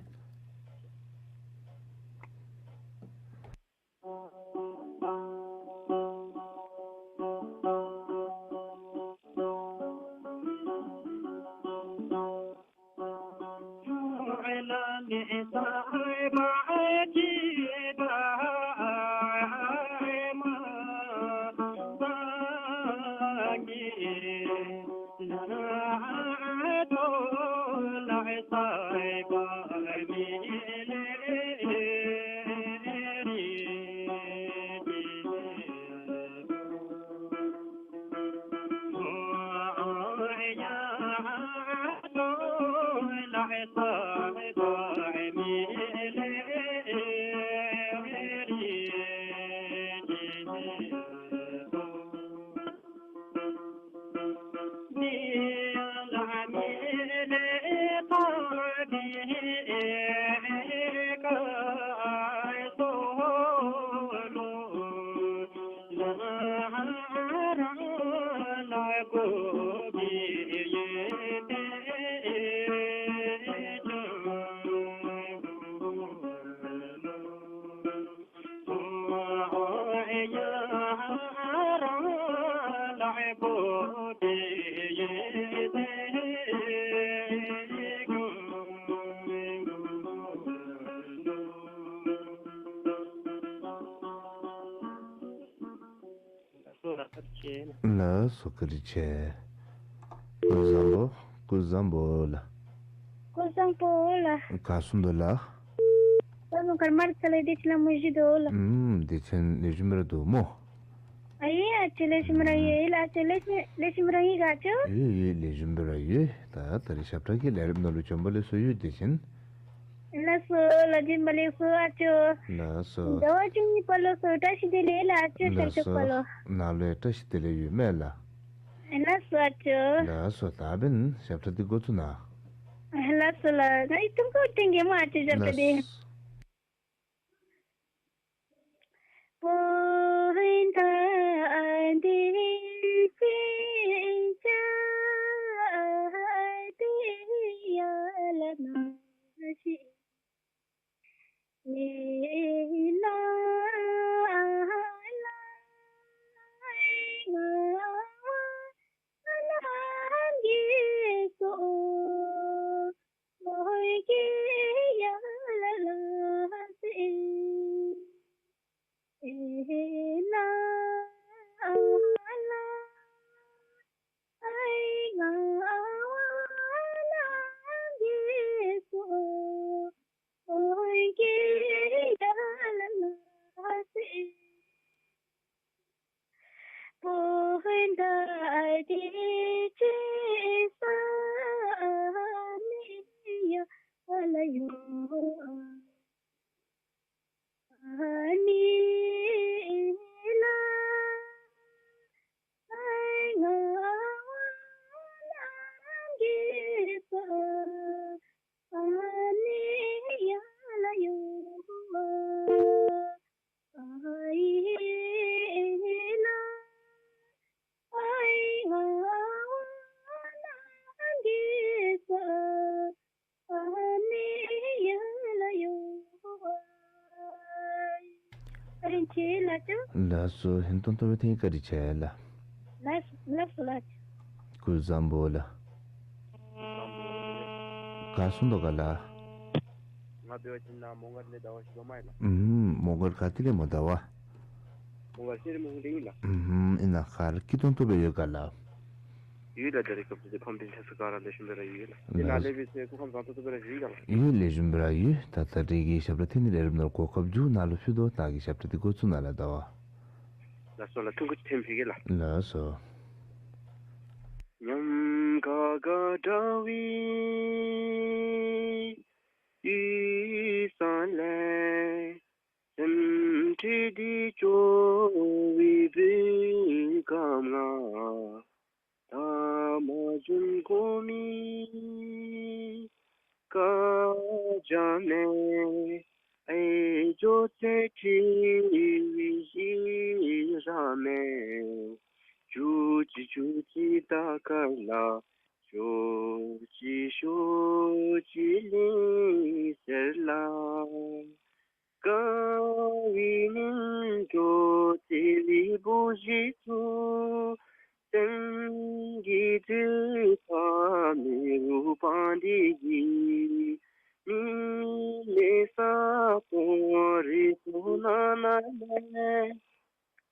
ལགས་སོ། བཀའ་དྲིན་ཆེ། སྐུ་བཟང་པོ། སྐུ་བཟང་པོ་ལགས། སྐུ་བཟང་པོ་ལགས། ག་སོང་དོ་ལགས། ད་ནུ་གར་མར་ཚ་ལེ་བདེ་ཆེན་ལགས་མོ་བཞི་དོ་ལགས། ཨུམ། བདེ་ཆེན་ལེགས་ཤོམ་སྦེ་ར་འདུག་སྨོ། ཨ་ཡེ་ཨ་ཅོ་ལེགས་ཤོམ་ར་ཡོད་ལགས། ཨ་ཅོ་ལེགས་ཤོམ་ལེགས་ཤོམ་ར་ཡོད་ག་ཨ་ཅོ། ཡོད་ཡོད། ལེགས་ཤོམ་སྦེ་ར་ཡོད། ད་ད་རིས་ཞབས་ཁྲ་གི་ལས་རིམ་ནང་ལུ་བྱོན་པ་ལེགས་སོ་ཡོད། བདེ་ཆེན། ལགས་སོ་ལགས། བྱོན་པ་ལེགས་སོ་ཨ་ཅོ། ལགས་སོ། ཟླ་བ་བཅུ་གཉིས་པ་ལོ་གསར་བཀྲ་ཤིས་བདེ་ལེགས་ལགས་ཨ་ཅོ། ལགས་སོ། ཞབས་ཁྲ་པ་ལོ། ནཱ་ལུ་ཡང་བཀྲ་ཤིས་བདེ་ལེགས་ཡོད་མས་ལགས། ལགས་སོ་ཨ་ཅོ། ལགས་སོ། ད་འབདན་ཞབས་ཁྲ་འདི་འགོ་བཙུགས་གནང་། ལགས་སོ་ལགས། ང་ཡི་ཐུང་ཀུ་བཏང་གེ་སྨོ་ཨ་ཅོ་ཞབས་ཁྲ་འདི། ལགས་སོ། བཀའ་དྲིན་ཆེ་ལགས་ཨ་ཅོ། ལགས་སོ། ཧིང་སྟོང་སྟོང་སྦེ་ཐོན་ཡི། བཀའ་དྲིན་ཆེ་ལགས། ལགས་ལགས་སོ་ལགས། སྐུ་བཟང་པོ་ལགས། ག་སོང་དོ་ག་ལགས། ང་འབད་བ་ཅིན་ནཱ་མོང་སྒར་ལས་ཟླ་བ་ཞུ་དོ་མས་ལགས། ཨུམ། མོང་སྒར་ག་ཏེ་ལས་སྨོ་ཟླ་བ། མོང་སྒར་ཤེ་རི་མོང་སྒར་ཨིན་ལགས། ཨུམ། ཨིན་ན་ག་ར་སྐྱིད་ཏོང་ཏོ་སྦེ་ཡོད་ག་ལགས། ཡོད་ལགས། ད་རེས་སྐབས་སུ་ཏེ་ཕམ་སྤུན་ཆ་ཚུ་ག་ར་ལེགས་ཤོམ་སྦེ་ར་ཡོད་ལགས། ཏེ་ནཱ་ལས་འབད་ས་སྐུ་ཁམས་བཟང་ཏོག་ཏོ་སྦེ་ར་ཡོད་ག་ལགས། ཡོད། ལེགས་ཤོམ་སྦེ་ར་ཡོད། ད་ད་རེས་ཀྱི་ཞབས་ཁྲ་འཐེན་ནི་ལས་རིམ་ནང་གོ་སྐབས་བྱུང་ནཱ་ལུ་ཕུལ་དོ། ནཱ་གི་ཞབས་ཁྲ་འདི་འགོ་བཙུགས་གནང་ལགས་ཟླ་བ། ལགས་སོ་ལགས། ཐུང་ཀུ་ཅིག་འཐེན་ཕུལ་གེ་ལགས། ལགས་སོ། ཉམས་དགའ་དགའ་འདྲ་བའི་དུས་ས་ལས། སེམས་ཁྲལ་འདི་སྐྱོ་བའི་བུ་གམ་ང་། ཐ་མ་བྱོན་དགོ་མི་བཀའ་རྒྱ་མེད། ཨེ་ཇོ་ཚེ་ཁྲི་བའི་ཞི་ར་མེད། ཇུ་ཅི་ཇུ་ཅི་ད་ག་ལ། ཤོག་ཅིག་ཤོག་ཅིག་གླིང་གསེབ་ལ། དགའ་བའི་སྙིང་སྟོབས་བརྩེ་བའི་བུ་གཞི་ཚུ། སེམས་ཀྱི་དུས་ཐ་མེ་རུ་པ་འདི་གིས། མི་མེད་ས་སྟོང་རི་སོ་ན་ན་ལས།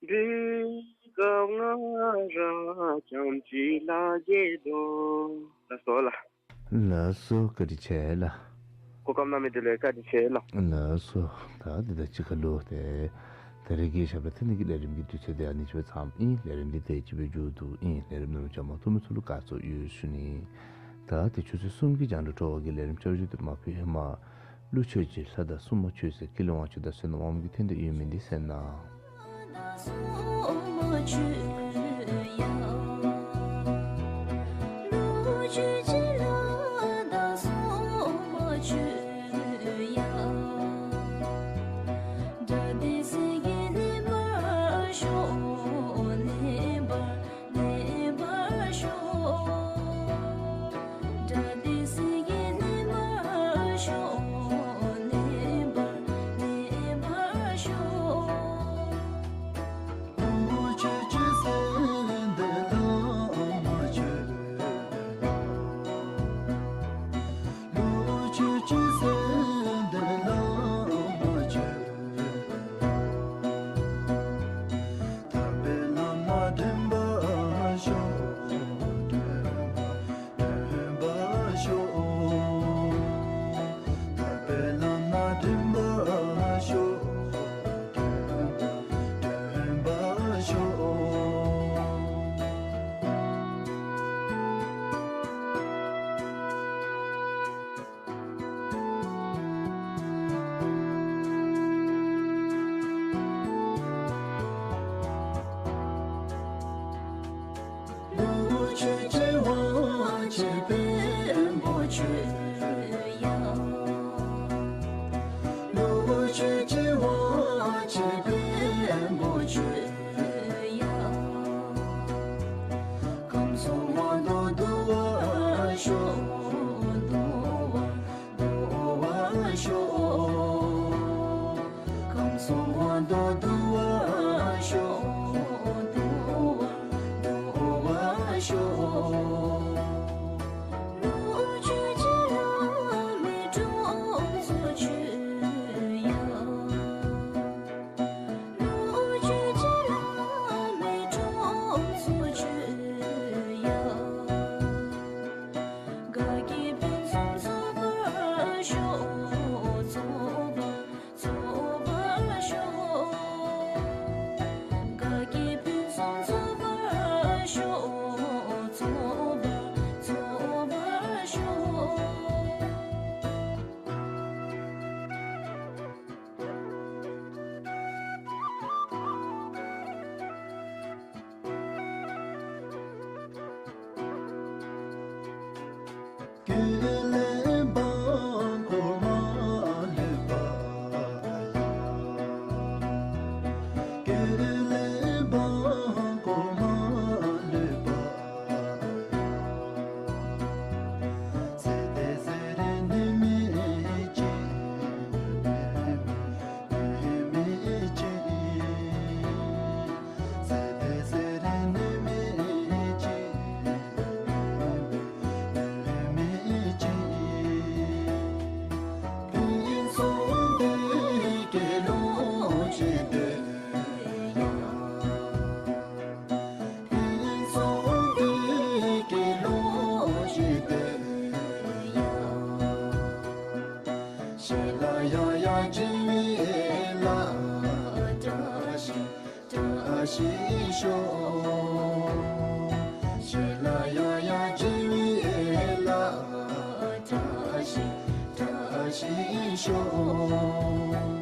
འབྲུག་སྐབས་ང་ར་རྐྱངམ་གཅིག་ལ་འགྱེད་དོ། ལགས་སོ་ལགས། ལགས་སོ། བཀའ་དྲིན་ཆེ་ལགས། གོ་སྐབས་གནང་མི་འདི་ལུ་བཀའ་དྲིན་ཆེ་ལགས། ལགས་སོ། ད་འདི་དང་གཅིག་ཁར་ལུ་ཏེ་ད་རེས་ཀྱི་ཞབས་ཁྲ་འཐེན་ནི་གི་ལས་རིམ་གྱི་དུས་ཚོད་འདི་ཨ་ནི་ཅིག་སྦེ་ཚངམ་ཨིན། ལས་རིམ་འདི་དེ་ཅིག་སྦེ་མཇུག་བསྡུཝ་ཨིན། ལས་རིམ་ནང་ལུ་བཅའ་མར་གཏོགས་མི་ཚུ་ལུ་བཀའ་སྩལ་ཡོད་ཞུ་ནི། ད་ཏེ་ཆུ་ཚོད་གསུམ་གྱི་རྒྱང་བསྒྲགས་འཕྲོ་བར་གྱི་ལས་རིམ་བསྐྱར་ཞུ་འདི་མ་ཕུལ་ཧེ་མ། ཀླུ་ཆོས་རྗེ་ལྷ་དང་སྲུང་མ་ཆོས་སྲས་ཀུན་ལེགས་དབང་ཕྱུག་དང་བསོད་ནམས་དབང་མོ་གི་འཐེན་ཏེ་ཡོད་མི་འདི་གསན་གནང་། ཡང་ཡང་བྱིན་པའི་བླ་བཀྲ་ཤིས་བཀྲ་ཤིས་ཤོག། ཞལ་ལག་ཡང་ཡང་བྱིན་པའི་བླ་བཀྲ་ཤིས་བཀྲ་ཤིས་ཤོག།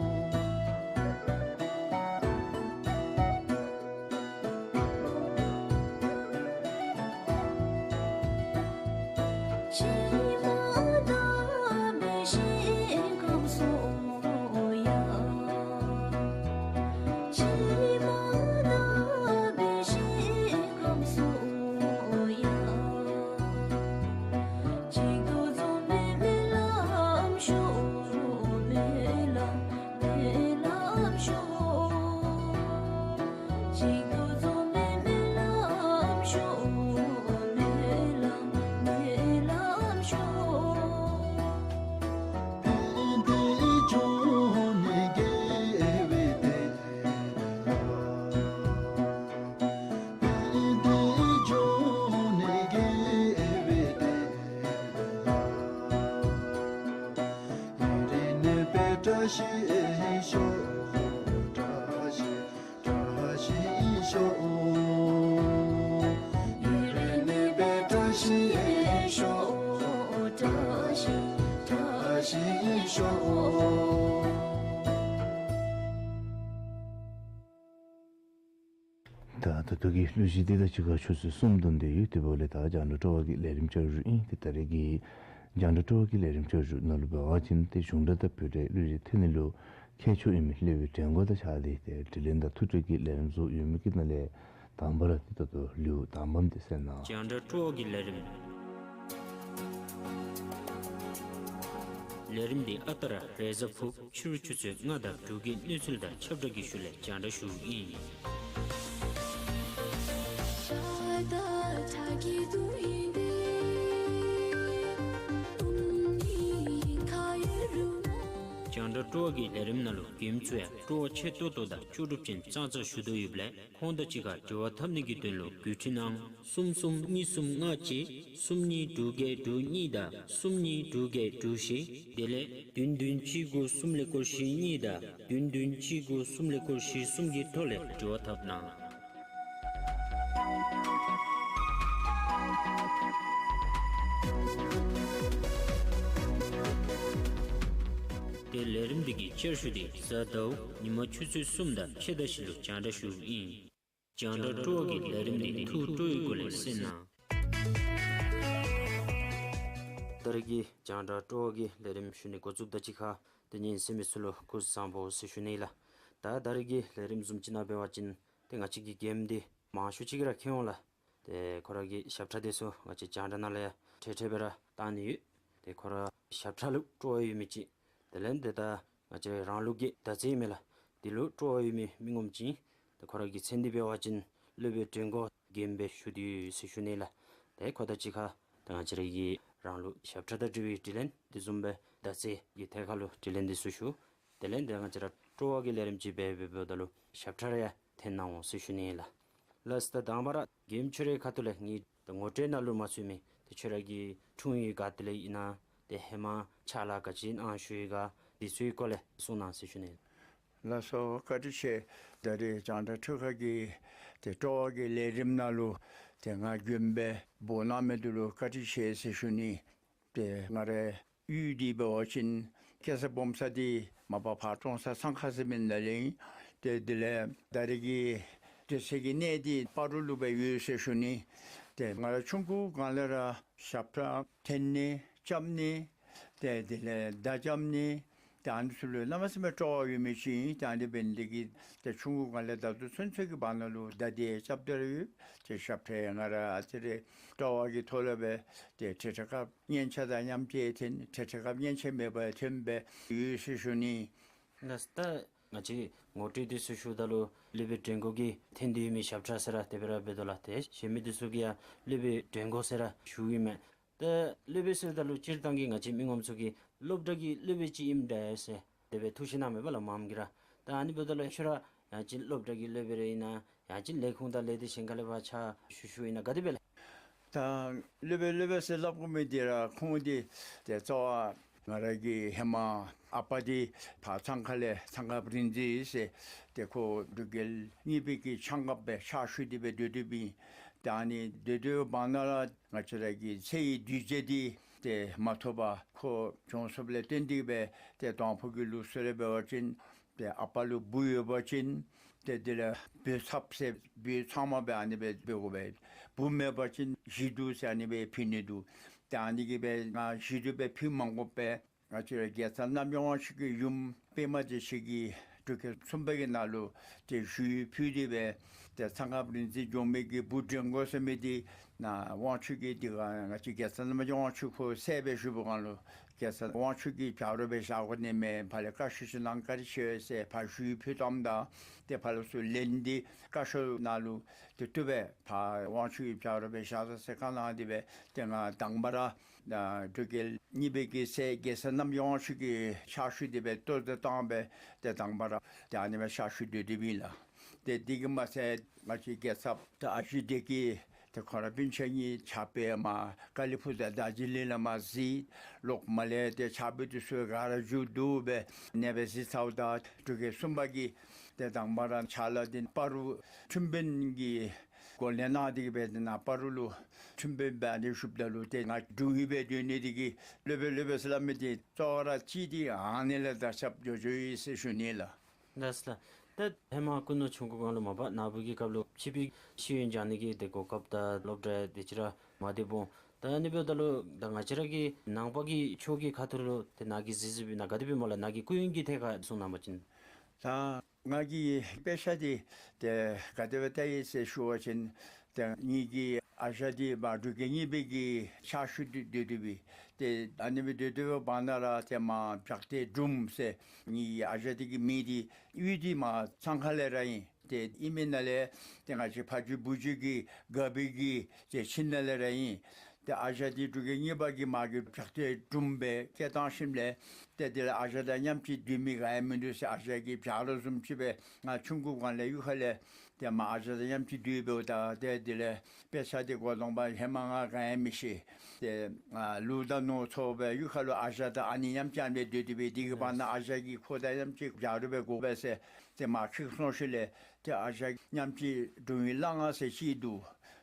བཀྲ་ཤིས་ཤོག། བཀྲ་ཤིས་ཤོག། ཡུན་རིང་གནས་པའི་བཀྲ་ཤིས་ཤོག། བཀྲ་ཤིས་བཀྲ་ཤིས་ཤོག། ད་ད་ལྟོ་གི་གླུ་གཞས་འདི་དང་གཅིག་ཁར་ཆུ་ཚོད་གསུམ་ཐོན་ཏེ་ཡོད། དེ་འབདཝ་ལས་ད་རྒྱང་བསྒྲགས་སྤྲོ་བ་གི་ལས་རིམ་བསྐྱར་ཞུ་ཨིན། ཏེ་ད་རེས་ཀྱི་རྒྱང་བསྒྲགས་སྤྲོ་བ་གི་ལས་རིམ་བསྐྱར་ཞུ་ནང་ལུ་འབད་བ་ཅིན་ཏེ་གཞུང་སྒྲ་དང་བོད་སྒྲའི་གླུ་གཞས་འཐེན་ནི་ལུ་མཁས་མཆོག་ཨིན་མི་སློབ་དཔོན་དྲན་གོ་དང་ཕྱག་ལས་ཏེ་དྲི་ལན་དང་ཐུགས་འཕྲོས་ཀྱི་ལས་རིམ་བཟོ་ཡོད་མི་གི་ནང་ལས་དང་པ་ར་ཏེ་ད་ལྟོ་གླུ་དང་པམ་འདི་གསན་གནང་། རྒྱང་བསྒྲགས་སྤྲོ་བ་གི་ལས་རིམ། ལས་རིམ་འདི་ཨ་རྟག་ར་རེས་གཟའ་ཕུར་བུ་ཕྱི་རུ་ཆུ་ཚོད་ལྔ་དང་དྲུག་གི་གནས་ཚུལ་དང་ཁྱབ་བསྒྲགས་ཀྱི་ཤུལ་ལས་རྒྱང་བསྒྲགས་ཞུཝ་ཨིན། རྒྱང་བསྒྲགས་སྤྲོ་བ་གི་ལས་རིམ་ནང་ལུ་མགྱོནམ་ཚུ་ཡང་སྤྲོ་བ་ཆེ་ཏོག་ཏོ་དང་ལྕོགས་གྲུབ་ཅན་ཙང་ཙང་ཞུ་དོ་ཡོདཔ་ལས་ཁོང་དང་གཅིག་ཁར་འབྲེལ་བ་འཐབ་ནི་གི་དོན་ལུ་བརྒྱུད་འཕྲིན་ཨང་གསུམ་གསུམ་གཉིས་གསུམ་ལྔ་གཅིག་གསུམ་གཉིས་དྲུག་བརྒྱད་དྲུག་གཉིས་དང་གསུམ་གཉིས་དྲུག་བརྒྱད་དྲུག་བཞི་དེ་ལས་བདུན་བདུན་གཅིག་དགུ་གསུམ་ཀླད་ཀོར་བཞི་གཉིས་དང་བདུན་བདུན་གཅིག་དགུ་གསུམ་ཀླད་ཀོར་བཞི་གསུམ་གྱི་ཐོག་ལས་འབྲེལ་བ་འཐབ་གནང་། ཏེ་ལས་རིམ་འདི་གི་བསྐྱར་ཞུ་འདི་གཟའ་ཟླཝ་ཉིན་མ་ཆུ་ཚོད་གསུམ་དང་ཕྱེད་དང་བཞི་ལུ་རྒྱང་བསྒྲགས་ཞུཝ་ཨིན། རྒྱང་བསྒྲགས་སྤྲོ་བ་གི་ལས་རིམ་འདི་ཐུགས་སྤྲོ་བའི་སྒོ་ལས་གསན་གནང་། ད་རེས་ཀྱི་རྒྱང་བསྒྲགས་སྤྲོ་བ་གི་ལས་རིམ་ཞུ་ནི་འགོ་བཙུགསཔ་དང་གཅིག་ཁར་ཏེ་ཉན་གསན་མི་ཚུ་ལུ་སྐུ་གཟུགས་བཟང་པོ་ཟེར་ཞུ་ནི་ལགས། ད་ད་རེས་ཀྱི་ལས་རིམ་བཟུམ་ཅིག་ནང་འབད་བ་ཅིན་ཏེ་ང་བཅས་ཀྱི་མགྱོནམ་འདི་མང་ཤོས་ཅིག་གིས་ར་མཁྱེན་འོང་ལགས། ཏེ་ཁོ་ར་གི་ཞབས་ཁྲ་འདི་ཚུ་ང་བཅས་རྒྱང་བསྒྲགས་ནང་ལས་ཡང་འཕྲལ་འཕྲལ་སྦེ་ར་བཏང་ནི་ཡོད། ཏེ་ཁོ་ར་ཞབས་ཁྲ་ལུ་སྤྲོ་བ་ཡོད་མི་ཅིག་དེ་ལས་ཏེ་ད་ང་བཅས་རང་ལུགས་ཀྱི་མདའ་རྩེད་ཨིན་མས་ལགས། དེ་ལུ་སྤྲོ་བ་ཡོད་མི་མི་ངོམ་ཅིག་ཨིན། ཏེ་ཁོ་ར་གི་མཚན་འདི་འབད་བ་ཅིན་སློབ་དཔོན་དྲན་གོ་མགྱོནམ་སྦེ་ཞུ་དོ་ཡོད་ཟེར་ཞུ་ནི་ལགས། ཏེ་ཁོ་དང་གཅིག་ཁར་ཏེ་ང་བཅས་ར་གི་རང་ལུགས་ཞབས་ཁྲ་དང་འབྲེལ་བའི་དྲི་ལན་དེ་བཟུམ་སྦེ་མདའ་རྩེད་ཀྱི་ཐད་ཁར་ལུ་དྲི་ལན་འདི་ཚུ་ཞུ། དེ་ལས་ཏེ་ང་བཅས་ར་སྤྲོ་བ་གི་ལས་རིམ་ཅིག་འབད་འབདཝ་ད་ལུ་ཞབས་ཁྲ་ར་ཡང་འཐེན་གནང་འོང་ཟེར་ཞུ་ནི་ལགས། ལགས་སོ། ད་དང་པ་ར་མགྱོནམ་ཁྱོད་རའི་ཁ་ཐུག་ལས་ངེའི་ད་ངོ་སྤྲོད་ནང་ལུ་མ་ཚུད་མི་ཏེ་ཁྱོད་ར་གི་འཁྲུངས་ཡུལ་ག་ཏེ་ལས་ཨིན་ན་ཏེ་ཧེ་མ་ཕྱག་ལཱ་ག་ཅི་གནང་བཞུགས་ཡི་ག་དེ་ཚུའི་སྐོར་ལས་གསུང་གནང་ཟེར་ཞུ་ནི། ལགས་སོ། བཀའ་དྲིན་ཆེ། ད་རེས་རྒྱང་བསྒྲགས་ཁྲོད་ཁ་གི་ཏེ་སྤྲོ་བ་གི་ལས་རིམ་ནང་ལུ་ཏེ་ང་མགྱོནམ་སྦེ་འབོ་གནང་མི་འདི་ལུ་བཀའ་དྲིན་ཆེ་ཟེར་ཞུ་ནི། ཏེ་ང་རའི་ཡུལ་འདི་འབད་བ་ཅིན་སྐྱེས་ས་སྦོམ་ས་འདི་མ་པ་ཕར་ཀྲོང་གསར་ཚང་ཁ་ཟེར་མི་ནང་ལས་ཨིན། ཏེ་དེ་ལས་ད་རེས་ཀྱི་དུས་ཚོད་ཀྱི་གནས་འདི་སྤ་རོ་ལུ་སྦེ་ཡོད་ཟེར་ཞུ་ནི། ཏེ་ང་ར་ཆུང་ཀུ་སྒང་ལས་ར་ཞབས་ཁྲ་འཐེན་ནི་རྐྱབ་ནི་ཏེ་དེ་ལས་མདའ་རྐྱབ་ནི་ཏེ་ཨ་ནི་ཚུ་ལུ་གནམ་མེད་ས་མེད་སྤྲོ་བ་ཡོད་མི་ཅིག་ཨིན། ཏེ་ཨ་ནི་འབད་ནི་དེ་གིས་ཏེ་ཆུང་ཀུ་སྒང་ལས་ད་ལྟོ་ཚུན་ཚོད་ཀྱི་བར་ན་ལུ་མདའ་འདི་རྐྱབ་སྟེ་ར་ཡོད། ཏེ་ཞབས་ཁྲ་ཡང་ང་ར་ཨ་ཙི་རེ་སྤྲོ་བ་གི་ཐོག་ལས་སྦེ་ཏེ་འཕྲལ་འཕྲལ་སྐབས་སྙན་ཆ་དང་མཉམ་གཅིག་འཐེན། འཕྲལ་འཕྲལ་སྐབས་སྙན་ཆ་མེད་པར་འཐེན་སྦེ་ཡོད་ཟེར་ཞུ་ནི། ལགས་སོ། ད་ང་བཅས་ངོ་སྤྲོད་འདི་ཚུ་ཞུཝ་ད་ལུ་སློབ་དཔོན་དྲན་གོ་གིས་འཐེན་ཏེ་ཡོད་མི་ཞབས་ཁྲ་ཟེར་ར་དེ་སྦེ་ར་འབད་དོ་ལགས། ཏེ་གཞན་མི་འདི་ཚུ་གིས་ཡང་སློབ་དཔོན་དྲན་གོ་ཟེར་ར་ཞུཝ་ཨིན་མས། ཏེ་སློབ་དཔོན་ཟེརཝ་ད་ལུ་སྤྱིར་བཏང་གི་ང་བཅས་མི་ངོམ་ཚུ་གིས་སློབ་གྲྭ་གི་སློབ་དཔོན་ཅིག་ཨིནམ་འདྲས་ཟེར་དེ་སྦེ་ཐུགས་བཞེད་གནངམ་མས་པ་ལགས་མངམ་གིས་ར། ད་ཨ་ནི་འབདཝ་ད་ལུ་ཁྱོད་ར་ཡང་ཅིན་སློབ་གྲྭ་གི་སློབ་དཔོན་ར་ཨིན་ན་ཡང་ཅིན་ལས་ཁུངས་དང་ལས་སྡེ་གཞན་ཁ་ལས་ཕར་ཕྱག་ཞུ་ཞུཝ་ཨིན་ན་ག་དེ་སྦེ་ལགས། ད་སློབ་དཔོན་སློབ་དཔོན་ཟེར་སླབ་དགོ་མི་འདི་ར་ཁོང་འདི་ཏེ་རྩ་བ་ ང་ར་གི་ཧེ་མ་ཨ་པ་འདི་ཕར་ཚང་ཁ་ལས་ཚང་ཁ་རིག་འཛིན་ཟེར་ཏེ་ཁོ་འབྲུག་རྒྱལ་གཉིས་པའི་གི་ཕྱག་འགགཔ་སྦེ་ཕྱག་ཞུ་སྟེ་སྦེ་སྡོད་སྡོདཔ་ཨིན། ཏེ་ཨ་ནི་སྡོད་སྡོདཔ་ནང་ར་ང་བཅས་ར་གི་ཚེ་ཡི་གདུལ་བྱ་འདི་ཏེ་མ་ཐོབ་པར་ཁོ་བྱོན་སོངམ་ལས་བརྟེན་ཏེ་སྦེ་ཏེ་དང་ཕུ་གི་ལུགས་སྲོལ་ལས་འབད་བ་ཅིན་ཏེ་ཨ་པ་ལུ་བུ་ཡོད་པ་ཅིན་ཏེ་དེ་ལས་བུ་ཚབ་ཟེར་བུ་ཚབ་མ་སྦེ་ཨ་ནི་སྦེ་འབད་དགོ་པས། བུ་མེད་པ་ཅིན་བཞེས་སྡུད་ཟེར་ཨ་ནི་སྦེ་ཕུལ་ནི་འདུག། ཏེ་ཨ་ནི་གིས་སྦེ་ང་བཞེས་སྡུད་སྦེ་ཕུལ་མ་དགོ་པར་ང་བཅས་ར་རྒྱལ་ཚབ་རྣམ་རྒྱལ་དབང་ཕྱུག་གི་ཡུམ་པདྨ་བདེ་ཆེན་གྱིས་འབྲུག་རྒྱལ་གསུམ་པ་གི་ནང་ལུ་ཏེ་ཞུ་ཡིག་ཕུལ་ཏེ་སྦེ་ཏེ་ཚང་ཁ་རིག་འཛིན་འགྱོ་མི་གི་བུ་འདྲེན་དགོ་ཟེར་མི་འདི་ནཱ་དབང་ཕྱུག་གིས་འདི་ག་ང་བཅས་རྒྱལ་ཚབ་རྣམ་རྒྱལ་དབང་ཕྱུག་ཁོ་སྲས་སྦེ་བཞུགས་པའི་སྒང་ལུ་རྒྱལ་ཚབ་དབང་ཕྱུག་གི་ཆ་རོགས་སྦེ་བཞག་དགོ་ནི་མས། ཕར་ལས་བཀའ་ཤོག་ཅིག་གནང་བཀའ་དྲིན་ཆེ་ཟེར་ཕར་ཞུ་ཡིག་ཕུལ་བཏངམ་ད་ཏེ་ཕར་ལས་ཚུར་ལན་འདི་བཀའ་ཤོག་ནང་ལུ་ཏེ་བཏུབ་པས། ཕར་དབང་ཕྱུག་གི་ཆ་རོགས་སྦེ་བཞག་ད་ཟེར་བཀའ་གནང་སྟེ་སྦེ་ཏེ་ང་དང་པ་ར་ཨ་འབྲུག་རྒྱལ་གཉིས་པའི་གི་སྲས་རྒྱལ་ཚབ་རྣམ་རྒྱལ་དབང་ཕྱུག་གི་ཕྱག་ཞུ་སྟེ་སྦེ་ལྟོ་འདི་བཏང་སྦེ་ཏེ་དང་པ་ར་ཏེ་ཨ་ནི་སྦེ་ཕྱག་ཞུ་སྡོད་སྡོདཔ་ཨིན་ལགས། ཏེ་འདི་གིས་མ་ཚད་ང་བཅས་རྒྱལ་ཚབ་ཏེ་ཨ་ཞེ་བདེ་སྐྱིད་ཏེ་ཁོང་ར་སྤུན་ཆ་གཉིས་ཕྱག་དཔེ་མར་ཀ་ལི་ཕུག་དང་དར་ཇི་ལིང་ལས་མར་གཟིགས། ལོག་མར་ལས་ཏེ་ཕྱག་དཔེ་འདི་ཚུ་ག་ར་མཇུག་བསྡུ་སྦེ་ཨ་ནི་སྦེ་གཟིགས་ཚརཝ་ད་འབྲུག་རྒྱལ་གསུམ་པ་གིས་ཏེ་དང་པ་ར་ཕྱག་ལཱ་འདི་སྤ་རོ་ཁྲིམས་དཔོན་གྱི་འགོ་ལས་གནང་སྟེ་གི་སྦེ་ཏེ་ནཱ་སྤ་རོ་ལུ་ཁྲིམས་དཔོན་སྦེ་ཨ་ནི་བཞུགསཔ་ད་ལུ་ཏེ་ང་དྲུང་ཡིག་སྦེ་སྡོད་ནི་འདི་གིས་སློབ་དཔོན་སློབ་དཔོན་ཟེར་སླབ་མི་འདི་གཙོ་བོ་ར་ཅིག་འདི་ཨ་ནི་ལས་དར་ཁྱབ་འགྱོ་འགྱོཝ་ཨིན་ཟེར་ཞུ་ནི་ལགས། ལགས་སོ་ལགས། ད་ཧེ་མ་སྐུ་ནུ་ཆུང་ཀུའི་སྒང་ལུ་མ་པ་ནཱ་བུ་གི་སྐབས་ལུ་ཕྱི་པའི་ཤེས་ཡོན་སྦྱང་ནི་གི་ཏེ་གོ་སྐབས་དང་སློབ་གྲྭ་དེ་ཅིག་ར་མ་བདེ་འོང་། ད་ཨ་ནི་འབདཝ་ད་ལུ་ད་ང་བཅས་ར་གི་ནང་པ་གི་ཆོས་ཀྱི་ཁ་ཐུག་ལུ་ཏེ་ནཱ་གིས་གཟིགས་གཟིགསཔ་ཨིན་ན་ག་དེ་སྦེ་སྨོ་ལགས། ནཱ་གི་སྐུ་ཡོན་གྱི་ཐད་ཁར་གསུང་གནང་བ་ཅིན། ད་ང་གི་དཔེ་ཆ་འདི་ཏེ་ག་དེ་སྦེ་བལྟ་ཡི་ཟེར་ཞུ་བ་ཅིན་ཏེ་ངེ་གི་ཨ་ཞང་འདི་མར་འབྲུག་རྒྱལ་གཉིས་པའི་གི་ཕྱག་ཞུ་སྡོད་སྡོད་སྡོདཔ་ཨིན། ཏེ་ཨ་ནི་སྦེ་སྡོད་སྡོདཔ་བར་ན་ར་ཏེ་མར་བྲག་སྟེང་སྒྲུང་ཟེར་ངེ་གི་ཨ་ཞང་འདི་གི་མིང་འདི་གཡུས་འདི་མར་ཚང་ཁ་ལས་ར་ཨིན། ཏེ་ཨིན་མི་ནང་ལས་ཏེ་ང་བཅས་ཕ་རྒྱུད་བུ་རྒྱུད་ཀྱི་སྒར་པའི་གི་ཏེ་ཁྱིམ་ནང་ལས་ར་ཨིན། ཏེ་ཨ་ཞང་འདི་འབྲུག་རྒྱལ་གཉིས་པ་གིས་མར་གྱི་བྲག་སྟེང་སྒྲུང་སྦེ་བསྐྱལ་བཏང་ཞིནམ་ལས་ཏེ་དེ་ལས་ཨ་ཞང་དང་མཉམ་གཅིག་སྡོད་མི་ག་ཡང་མིན་འདུག་ཟེར་ཨ་ཞང་གི་བྱ་རོག་བཟུམ་ཅིག་སྦེ་ང་ཆུང་ཀུའི་སྒང་ལས་གཡུས་ཁ་ལས་ཏེ་མར་ཨ་ཞང་དང་མཉམ་གཅིག་སྡོད་འབདཝ་ད་ཏེ་དེ་ལས་དཔེ་ཆ་འདི་གོ་ལོང་པ་ཧེ་མ་ང་ག་ཡང་མི་ཤེས། ཏེ་ང་ལུག་དང་ནོར་འཚོ་སྦེ་གཡུས་ཁ་ལུ་ཨ་ཞང་དང་ཨ་ནེ་མཉམ་གཅིག་སྦེ་སྡོད་སྡོདཔ་ཨིན། དེ་གི་བར་ན་ཨ་ཞང་གིས་ཁོ་དང་མཉམ་གཅིག་བྱ་རོག་སྦེ་དགོ་པས་ཟེར་ཏེ་མར་འཁྲིད་སོང་ཞིནམ་ལས་ཏེ་ཨ་ཞང་མཉམ་གཅིག་སྒྲུང་ཡིག་བླ་ང་ཟེར་ཅིག་འདུག།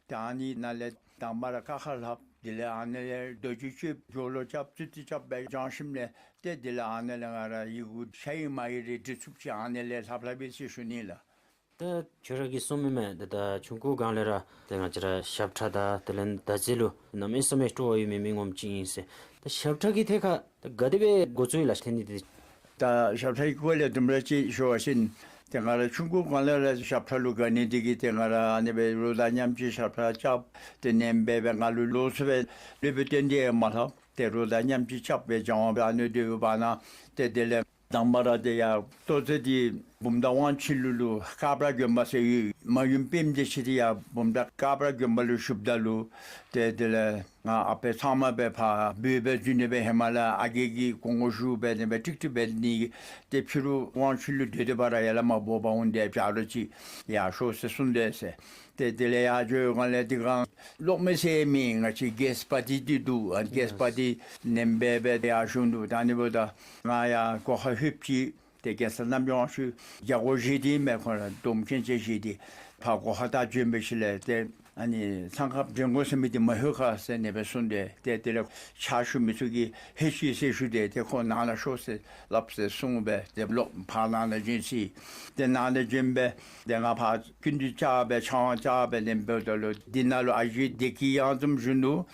ཏེ་ཨ་ནི་ནང་ལས་དང་པ་ར་ཀ་ཁ་ལྷབ། དེ་ལས་ཨ་ནི་ལས་མདོ་རྒྱུད་ཅིག་བརྗོད་ལོ་རྐྱབ་ཚུལ་ཏེ་རྐྱབ་སྦེ་སྦྱང་ཞིནམ་ལས་ཏེ་དེ་ལས་ཨ་ནི་ལས་ང་ར་ཡི་གུ་ཆ་ཡི་མ་ཡི་རེ་འབྲི་ཚུགསཔ་ཅིག་ཨ་ནི་ལས་ལྷབ་ལྷབ་ཨིན་ཟེར་ཞུ་ནི་ལགས། ད་ཁྱོད་ར་གིས་གསུངས་མི་མས། ད་ད་ཆུང་ཀུའི་སྒང་ལས་ར་ཏེ་ང་བཅས་ར་ཞབས་ཁྲ་དང་དེ་ལས་དར་རྩེ་ལུ་གནམ་མེད་ས་མེད་སྤྲོ་བ་ཡོད་མི་མི་ངོམ་ཅིག་ཨིན་ཟེར། ད་ཞབས་ཁྲ་གི་ཐད་ཁར་ད་ག་དེ་སྦེ་འགོ་བཙུགས་ཡི་ལགས་ཏེ་ནི་འདི། ད་ཞབས་ཁྲ་གི་སྐོར་ལས་དུམ་གྲ་ཅིག་ཞུ་བ་ཅིན་ཏེ་ང་ར་ཆུང་ཀུའི་སྒང་ལས་ར་ཞབས་ཁྲ་ལུ་དགའ་ནི་འདི་གིས་ཏེ་ང་ར་ཨ་ནི་སྦེ་རོགས་དང་མཉམ་གཅིག་ཞབས་ཁྲ་རྐྱབ། ཏེ་ནེམ་སྦེ་སྦེ་ང་ལུ་ལོགས་སུ་སྦེ་སློབ་དཔོན་བསྟེན་ཏེ་མ་ལྷབ། ཏེ་རོགས་དང་མཉམ་གཅིག་རྐྱབ་སྦེ་སྦྱང་བ་སྦེ་ཨ་ནི་སྡོད་པའི་བར་ན་ཏེ་དེ་ལས་དང་པ་ར་ཏེ་ཡར་ལྟོ་ཚང་འདི་བུམ་ཐང་དབང་ཆེན་ལུ་ལུ་ཀ་བྲག་དགོན་པ་ཟེར་ཡོད། མ་ཡུམ་པདྨ་བདེ་ཆེན་འདི་ཡར་བུམ་ཐང་ཀ་བྲག་དགོན་པ་ལུ་བཞུགསཔ་ད་ལུ་ཏེ་དེ་ལས་ང་ཨ་པའི་ཚབ་མ་སྦེ་ཕར་བུ་སྦེ་འཛུལ་ནི་སྦེ་ཧེ་མ་ལས་ཨ་རྒས་ཀྱིས་དགོངས་པ་ཞུ་སྦེ་ནི་སྦེ་ཀྲིག་ཀྲི་སྦེ་ནི་ཏེ་ཕྱི་རུ་དབང་ཆེན་ལུ་སྡོད་སྡོད་པ་ར་ཡར་ལས་མར་འབོ་འབག་འོང་སྟེ་བྱ་རོག་ཅིག་ཡར་ཤོག་ཟེར་གསུངས་ཏེ་ཟེར། ཏེ་དེ་ལས་ཡར་འགྱོ་བའི་སྒང་ལས་འདི་སྒང་གློག་མེ་ཟེར་མི་ང་བཅས་གེསི་པ་ཏི་འདི་འདུག། ཨ་གེསི་པ་ཏི་ནེམ་སྦེ་སྦེ་ཡར་བཞུགས་འདུག། ད་ཨ་ནི་འབདཝ་ད་ང་ཡར་སྒོ་ཁར་ལྷོདཔ་ཅིག་ཏེ་རྒྱལ་ཚབ་རྣམ་རྒྱལ་དབང་ཕྱུག་རྒྱལ་སྒོ་བཞེས་ཏེ་མས། ཁོང་ར་སྡོམ་མཁན་ཅིག་བཞེས་ཏེ་ཕར་སྒོ་ཁ་ད་བྱོན་པའི་ཤུལ་ལས་ཏེ་ཨ་ནི་ཚང་ཁ་འདྲེན་དགོ་ཟེར་མི་འདི་མ་ལྷོད་ག་ཟེར་ནི་སྦེ་གསུངས་ཏེ་ཏེ་དེ་ལས་ཕྱག་ཞུ་མི་ཚུ་གིས་ལྷོད་ཅི་ཟེར་ཞུ་སྟེ་ཏེ་ཁོང་ནང་ན་ཤོག་ཟེར་སླབ་ཟེར་གསུངས་སྦེ་ཏེ་ལོག་ཕར་ནང་ན་བྱོན་ཅི། ཏེ་ནང་ན་བྱོན་སྦེ་ཏེ་ང་ཕར་སྐུ་མདུན་བཅར་སྦེ་ཕྱག་དབང་བཅར་སྦེ་ནེམ་འབདཝ་ད་ལུ་འདི་ནང་ལུ་ཨ་ཞེ་བདེ་སྐྱིད་གཡང་འཛོམས་བཞུགས་ནུག།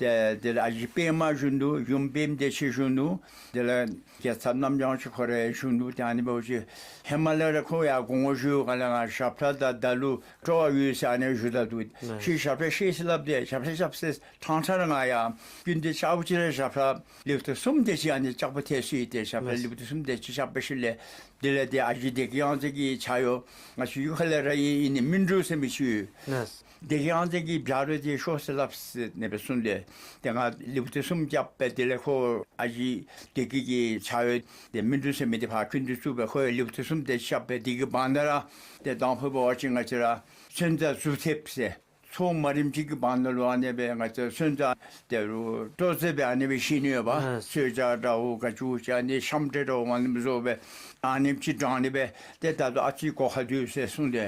ཏེ་དེ་ལས་ཨ་ཞེ་པདྨ་བཞུགས་ནུག། ཡུམ་པདྨ་བདེ་ཆེན་བཞུགས་ནུག། དེ་ལས་རྒྱལ་ཚབ་རྣམ་རྒྱལ་དབང་ཕྱུག་ཁོ་ར་བཞུགས་ནུག། ཏེ་ཨ་ནི་འབདཝ་ཅིག་ཧེ་མ་ལས་ར་ཁོང་ཡར་དགོངས་པ་ཞུ་སྒང་ལས་ང་ཞབས་ཁྲ་དང་བརྡ་ལུ་སྤྲོ་བ་ཡོད་ཟེར་ཨ་ནི་ཞུ་ད་འདུག། ལགས། ཁྱོད་ཞབས་ཁྲ་ཤེས་ཟེར་སླབ་སྟེ་ཞབས་ཁྲ་རྐྱབ་ཟེར། ཐང་ཐང་ར་ང་ཡར་སྐུ་མདུན་བཅརཝ་ཅིག་ར་ཞབས་ཁྲ་ལེའུ་སྟེ་གསུམ་དེ་ཅིག་ཨ་ནི་ལྕགས་པོ་ཐལ་སོང་ཡི། ཏེ་ཞབས་ཁྲ་ལེའུ་སྟེ་གསུམ་དེ་ཅིག་བཞག་པའི་ཤུལ་ལས་དེ་ལས་ཏེ་ཨ་ཞེ་བདེ་སྐྱིད་གཡང་འཛོམས་ཀྱི་ཆ་ཡོད། ང་བཅས་གཡུས་ཁ་ལས་ར་ཨིན། ཨིན་ནི་སྨིན་དྲུག་ཟེར་མི་ཅིག་ཡོད། ལགས། བདེ་སྐྱིད་གཡང་འཛོམས་ཀྱི་བྱ་རོག་དེ་ཤོག་ཟེར་སླབ་ཟེར་ནི་སྦེ་གསུངས་ཏེ་ཏེ་ང་ལེའུ་སྟེ་གསུམ་བརྒྱབ་པས། དེ་ལས་ཁོ་ཨ་ཞེ་བདེ་སྐྱིད་ཀྱི་ཆ་ཡོད་ཏེ་སྨིན་དྲུག་ཟེར་མི་དེ་ཕར་སྐུ་མདུན་བཙུགས་པས། ཁོ་ཡང་ལེའུ་སྟེ་གསུམ་དེ་བཞག་པས། དེ་གི་བར་ན་ར་ཏེ་དང་ཕུ་འབད་བ་ཅིན་ང་བཅས་ར་ཚོན་རྩ་གཟུགས་ཐེབས་ཟེར། ཚོགས་མ་རིམ་ཅིག་གི་བར་ན་ལུ་ཨ་ནི་སྦེ་ང་བཅས་སོན་རྩ་དེ་ལུ་སྤྲོ་རྩེ་སྦེ་ཨ་ནི་སྦེ་བཞེས་ནི་ཡོདཔ། ཨ་གསོལ་ཇ་འདྲཝ་ག་ཅི་ཅིག་ཨ་ནི་ཤམ་ཊ་འདྲཝ་ཨ་ནི་སྦེ་བཟོ་སྦེ་ཨ་ནེམ་ཅིག་དྲངས་ནི་སྦེ་ཏེ་ད་ལྟོ་ཨ་ཙི་གོ་ཁ་སྡོད་ཟེར་གསུངས་ཏེ།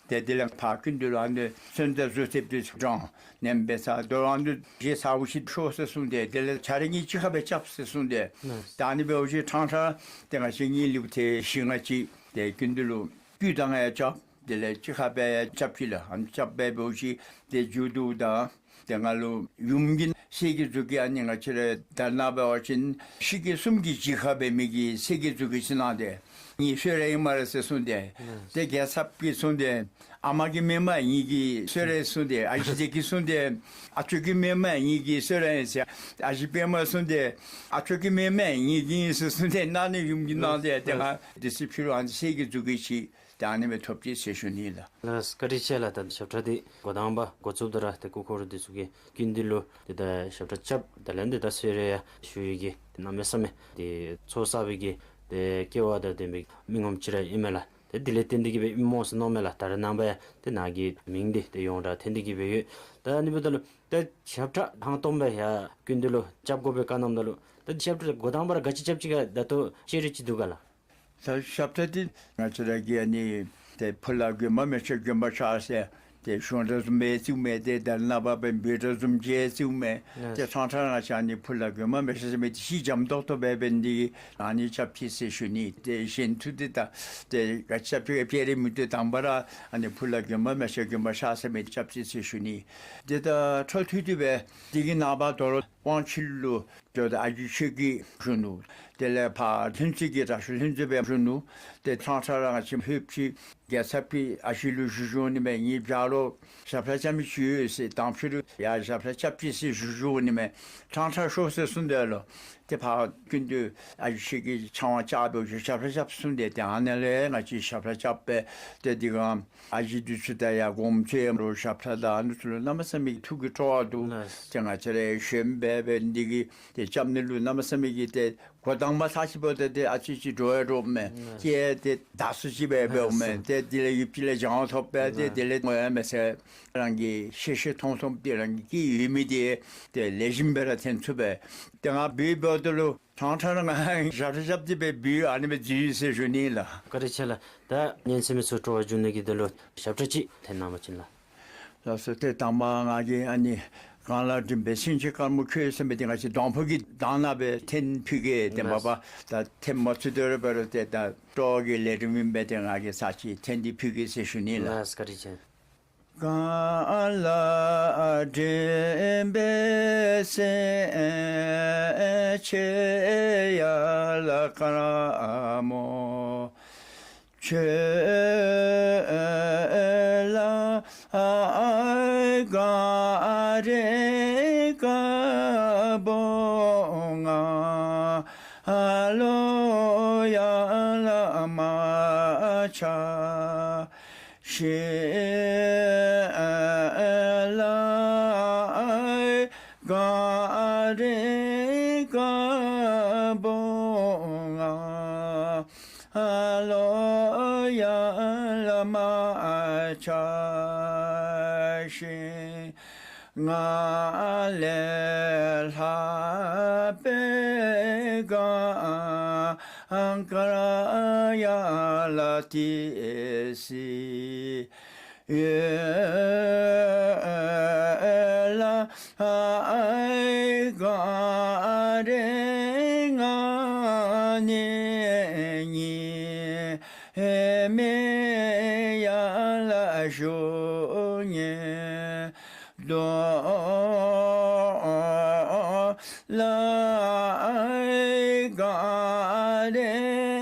ཏེ་དེ་ལས་ཕར་སྐུ་མདུན་ལུ་ཨ་ནི་སོན་རྩ་བཟོ་ཐེབས་དེ་དྲངས་ནེམ་སྦེ་ས་དོ་རུང་ཨ་ནི་བཞེས་ཚརཝ་ཅིག་ཤོག་ཟེར་གསུངས་ཏེ། དེ་ལས་ཆ་ར་ངེ་གཅིག་ཁར་སྦེ་རྐྱབ་ཟེར་གསུངས་ཏེ། ད་ཨ་ནི་སྦེ་འོ་ཅིག་ཕྲང་ཕྲང་ཏེ་ང་བཅས་ངེ་ལུ་ཏེ་བཞི་ལྔ་ཅིག་ཏེ་སྐུ་མདུན་ལུ་སྐུ་བཏང་ཡང་རྐྱབ། དེ་ལས་གཅིག་ཁར་སྦེ་རྐྱབ་ཅི་ལགས། ཨ་ནི་རྐྱབ་སྦེ་འབདཝ་ཅིག་ཏེ་མཇུག་བསྡུཝ་ད་ཏེ་ང་ལུ་ཡུམ་གྱིས་གསེར་གྱི་མཛུབ་དཀྱི་ཨ་ནི་ང་བཅས་ར་ད་ནཱ་འབད་བ་ཅིན་ཤིང་གི་གསུམ་གྱི་ལྗིད་ཁར་འབད་མི་གི་གསེར་གྱི་མཛུབ་དཀྱི་ཅིག་གནང་སྟེ། ངེའི་གསོལ་རས་ཨིན་སྨ་རེ་ཟེར་གསུངས་ཏེ། ཏེ་རྒྱལ་ཚབ་ཀྱིས་གསུངས་ཏེ། ཨ་མ་གི་མེན་སྨ་ངེ་གི་གསོལ་རས་གསུངས་ཏེ། ཨ་ཞེ་དེ་གིས་གསུངས་ཏེ། ཨ་ཅོ་གི་མེན་སྨ་ངེ་གི་གསོལ་རས་ཨིན་ཟེར། ཨ་ཞེ་སྤེལ་མ་གསུངས་ཏེ། ཨ་ཅོ་གི་མེན་སྨ་ངེ་གི་ཨིན་ཟེར་གསུངས་ཏེ། གནང་ནི་ཡུམ་གྱིས་གནང་སྟེ། ཏེ་ང་དེ་ཚེ་ཕྱི་རུ་ཨ་ནི་གསེར་གྱི་མཛུབ་དཀྱི་ཅིག་ཏེ་ཨ་ནི་སྦེ་ཐོབ་ཅི་ཟེར་ཞུ་ནི་ལགས། ལགས་བཀའ་དྲིན་ཆེ་ལགས། ད་ཞབས་ཁྲ་འདི་འགོ་དང་པ་འགོ་བཙུགསཔ་ད་ར་ཏེ་སྐུ་འཁོར་འདི་ཚུ་གིས་སྐུ་མདུན་ལུ་ཏེ་ད་ཞབས་ཁྲ་རྐྱབ་ད་ལས་ཏེ་ད་གསོལ་རས་ཡང་ཞུ་ནི་གི་ཏེ་གནམ་མེད་ས་མེད་ཏེ་ཚོགས་བསགས་པའི་གི་ཏེ་སྐལ་བ་དང་ལྡན་པའི་མི་ངོམ་ཅིག་ར་ཨིན་མས་ལགས། ཏེ་དེ་ལས་བརྟེན་ཏེ་གིས་སྦེ་ཨིནམ་སྨོ་ཟེར་མནོཝ་མས་ལགས། ད་རེས་ནངས་པ་ཡང་ཏེ་ནཱ་གི་མིང་འདི་ཏེ་ཡོངས་གྲགས་ཐོན་ཏེ་གིས་སྦེ་ཡོད། ད་ཨ་ནི་འབདཝ་ད་ལུ་ད་ཞབས་ཁྲ་ཧང་སྟོང་སྦེ་ཡར་སྐུ་མདུན་ལུ་རྐྱབ་དགོ་པའི་བཀའ་གནངམ་ད་ལུ་ད་ཞབས་ཁྲ་འགོ་དང་པ་ར་ག་ཅི་རྐྱབ་ཅི་ག་ད་ལྟོ་ཤེས་རིག་ཅིག་འདུག་ག་ལགས། ད་ཞབས་ཁྲ་འདི་ང་བཅས་ར་གི་ཨ་ནི་ཏེ་ཕུ་ལ་དགོན་པ་མེ་ཤ་དགོན་པ་ཤར་ཟེར་ཏེ་གཞུང་གྲྭ་བཟུམ་སྦེ་བརྩིཝ་མས། ཏེ་ད་ནངས་པ་འབད་བུ་གྲྭ་བཟུམ་ཅིག་བརྩིཝ་མས། ཏེ་ཕྲང་ཕྲང་ང་བཅས་ཨ་ནི་ཕུ་ལ་དགོན་པ་མེ་ཤ་ཟེར་མི་འདི་ཤེས་འཇམ་ཏོག་ཏོ་སྦེ་འབད་ནི་འདི་ཨ་ནི་རྐྱབ་ཅི་ཟེར་ཞུ་ནི། ཏེ་གཞན་ཚུ་འདི་ད་ཏེ་ག་ཅི་རྐྱབ་ཅི་ག་སྤེ་ར་མིན་འདུག། དང་པ་ར་ཨ་ནི་ཕུ་ལ་དགོན་པ་མེ་ཤ་དགོན་པ་ཤར་ཟེར་མི་འདི་རྐྱབ་ཅི་ཟེར་ཞུ་ནི། ཏེ་ད་འཕྲོ་མཐུད་དེ་སྦེ་འདི་གི་ནངས་པ་དོ་རུང་དབང་ཕྱུག་ལུ་ཏེ་ད་ཨ་ཞེ་ཁྱོད་ཀྱིས་ཞུ་ནུག། དེ་ལས་ཕར་ལྷུན་རྩེ་གི་དྲག་ཤོས་ལྷུན་རྩེ་སྦེ་ཞུ་ནུག། ཏེ་ཕྲང་ཕྲང་ར་ང་བཅས་ཕུལ་ཕྱི་རྒྱལ་ཚབ་ཀྱིས་ཨ་ཞེ་ལུ་ཞུ་ཞུཝ་ཨིན་མས། ངེའི་ཕྱག་ལུ་ཞབས་ཁྲ་རྐྱབ་མི་ཅིག་ཡོད་ཟེར། དང་ཕྱི་རུ་ཡར་ཞབས་ཁྲ་རྐྱབ་ཅི་ཟེར་ཞུ་ཞུཝ་ཨིན་མས། ཕྲང་ཕྲང་ཤོག་ཟེར་གསུངས་དོ་ལོ། ཏེ་ཕར་སྐུ་མདུན་ཨ་ཞེ་གི་ཕྱག་དབང་བཅར་དོ་ཞུ་ཞབས་ཁྲ་རྐྱབ་གསུངས་ཏེ། ཏེ་ཨ་ནཱ་ལས་ང་བཅས་ཞབས་ཁྲ་རྐྱབ་སྦེ་ཏེ་འདི་ག་ཨ་ཞེ་འདི་ཚུ་ད་ཡར་སྒོམ་ཚེ་རུང་ཞབས་ཁྲ་དང་ཨ་ནི་ཚུ་ལུ་གནམ་མེད་ས་མེད་ཐུགས་ཀྱི་སྤྲོ་བ་འདུག། ལགས། ཏེ་ང་བཅས་ར་གཞོནམ་སྦེ་འབད་ནི་འདི་གིས་ཏེ་རྐྱབ་ནི་ལུ་གནམ་མེད་ས་མེད་ཀྱི་ཏེ་འགོ་དང་པ་ལྷག་ཅིག་འབདཝ་ད་ཏེ་ཨ་ཙི་ཅིག་འདྲོག་ཡང་འདྲོགཔ་མས། ལགས། ཏེ་ཏེ་ད་སུ་ཅིག་སྦེ་འབདཝ་མས། ལགས། ཏེ་དེ་ལས་ཡུདཔ་ཅིག་ལས་སྦྱང་བ་ཐོབ་སྦེ་ཏེ་ལགས། དེ་ལས་ངོ་ཡང་མེད་ཟེར། རང་གིས་ཤེས་ཤེས་མཐོང་མཐོངམ་འདི་རང་གི་སྐད་ཡོད་མི་འདི་ཏེ་ལེགས་ཤོམ་སྦེ་ར་འཐེན་ཚུགས་པས། ཏེ་ང་འབོ་འབདཝ་ད་ལུ་ཕྲང་ཕྲང་ར་ང་ཞབས་ཁྲ་རྐྱབ་སྟེ་སྦེ་འབོ་ཨ་ནི་སྦེ་འཛུལ་ཡི་ཟེར་ཞུ་ནི་ལགས། བཀའ་དྲིན་ཆེ་ལགས། ད་ཉན་གསན་མི་ཚུ་སྤྲོ་བ་འབྱུང་ནི་གི་དོན་ལུ་ཞབས་ཁྲ་ཅིག་འཐེན་གནང་བ་ཅིན་ལགས། ལགས་སོ། ཏེ་དང་པ་ང་གིས་ཨ་ནི་གངས་ལ་འགྲིམ་པའི་སེང་ཆེན་དཀར་མོ་ཁྱོད་ཟེར་མི་འདི་ང་བཅས་དོང་ཕུ་གི་གདངས་ནང་སྦེ་འཐེན་ཕུལ་གེ། ཏེ་མ་པ་ད་འཐེན་མ་ཚུགས་དོ་རུང་འབད་རུང་ཏེ་ད་སྤྲོ་བ་གིས་ལས་རིམ་ཨིན་པས། ཏེ་ང་གིས་ཚར་གཅིག་འཐེན་ཏེ་ཕུལ་གེ་ཟེར་ཞུ་ནི་ལགས། ལགས་བཀའ་དྲིན་ཆེ། གངས་ལ་འགྲིམ་པའི་སེང་ཆེན་ཡར་ལ་དཀར་མོ། ཁྱོད་ལ་ག་རེ་དཀར་པོ་ང་ལུ་ཡར་ལ་མ་ཆགས། ཤིང་ལ་ག་རེ་དཀར་པོ་ང་ལུ་ཡར་ལ་མ་ཆགས་ཤིང་། ང་ལས་ལྷག་པའི་གངས་དཀར་ཡར་ལ་ཏེ་སྲིད་ཡོད་ལགས། ག་རེ་ང་ནི་ཉི་མའི་ཡར་ལ་ཞུ་ནི་འདུག་ལགས། ག་རེ་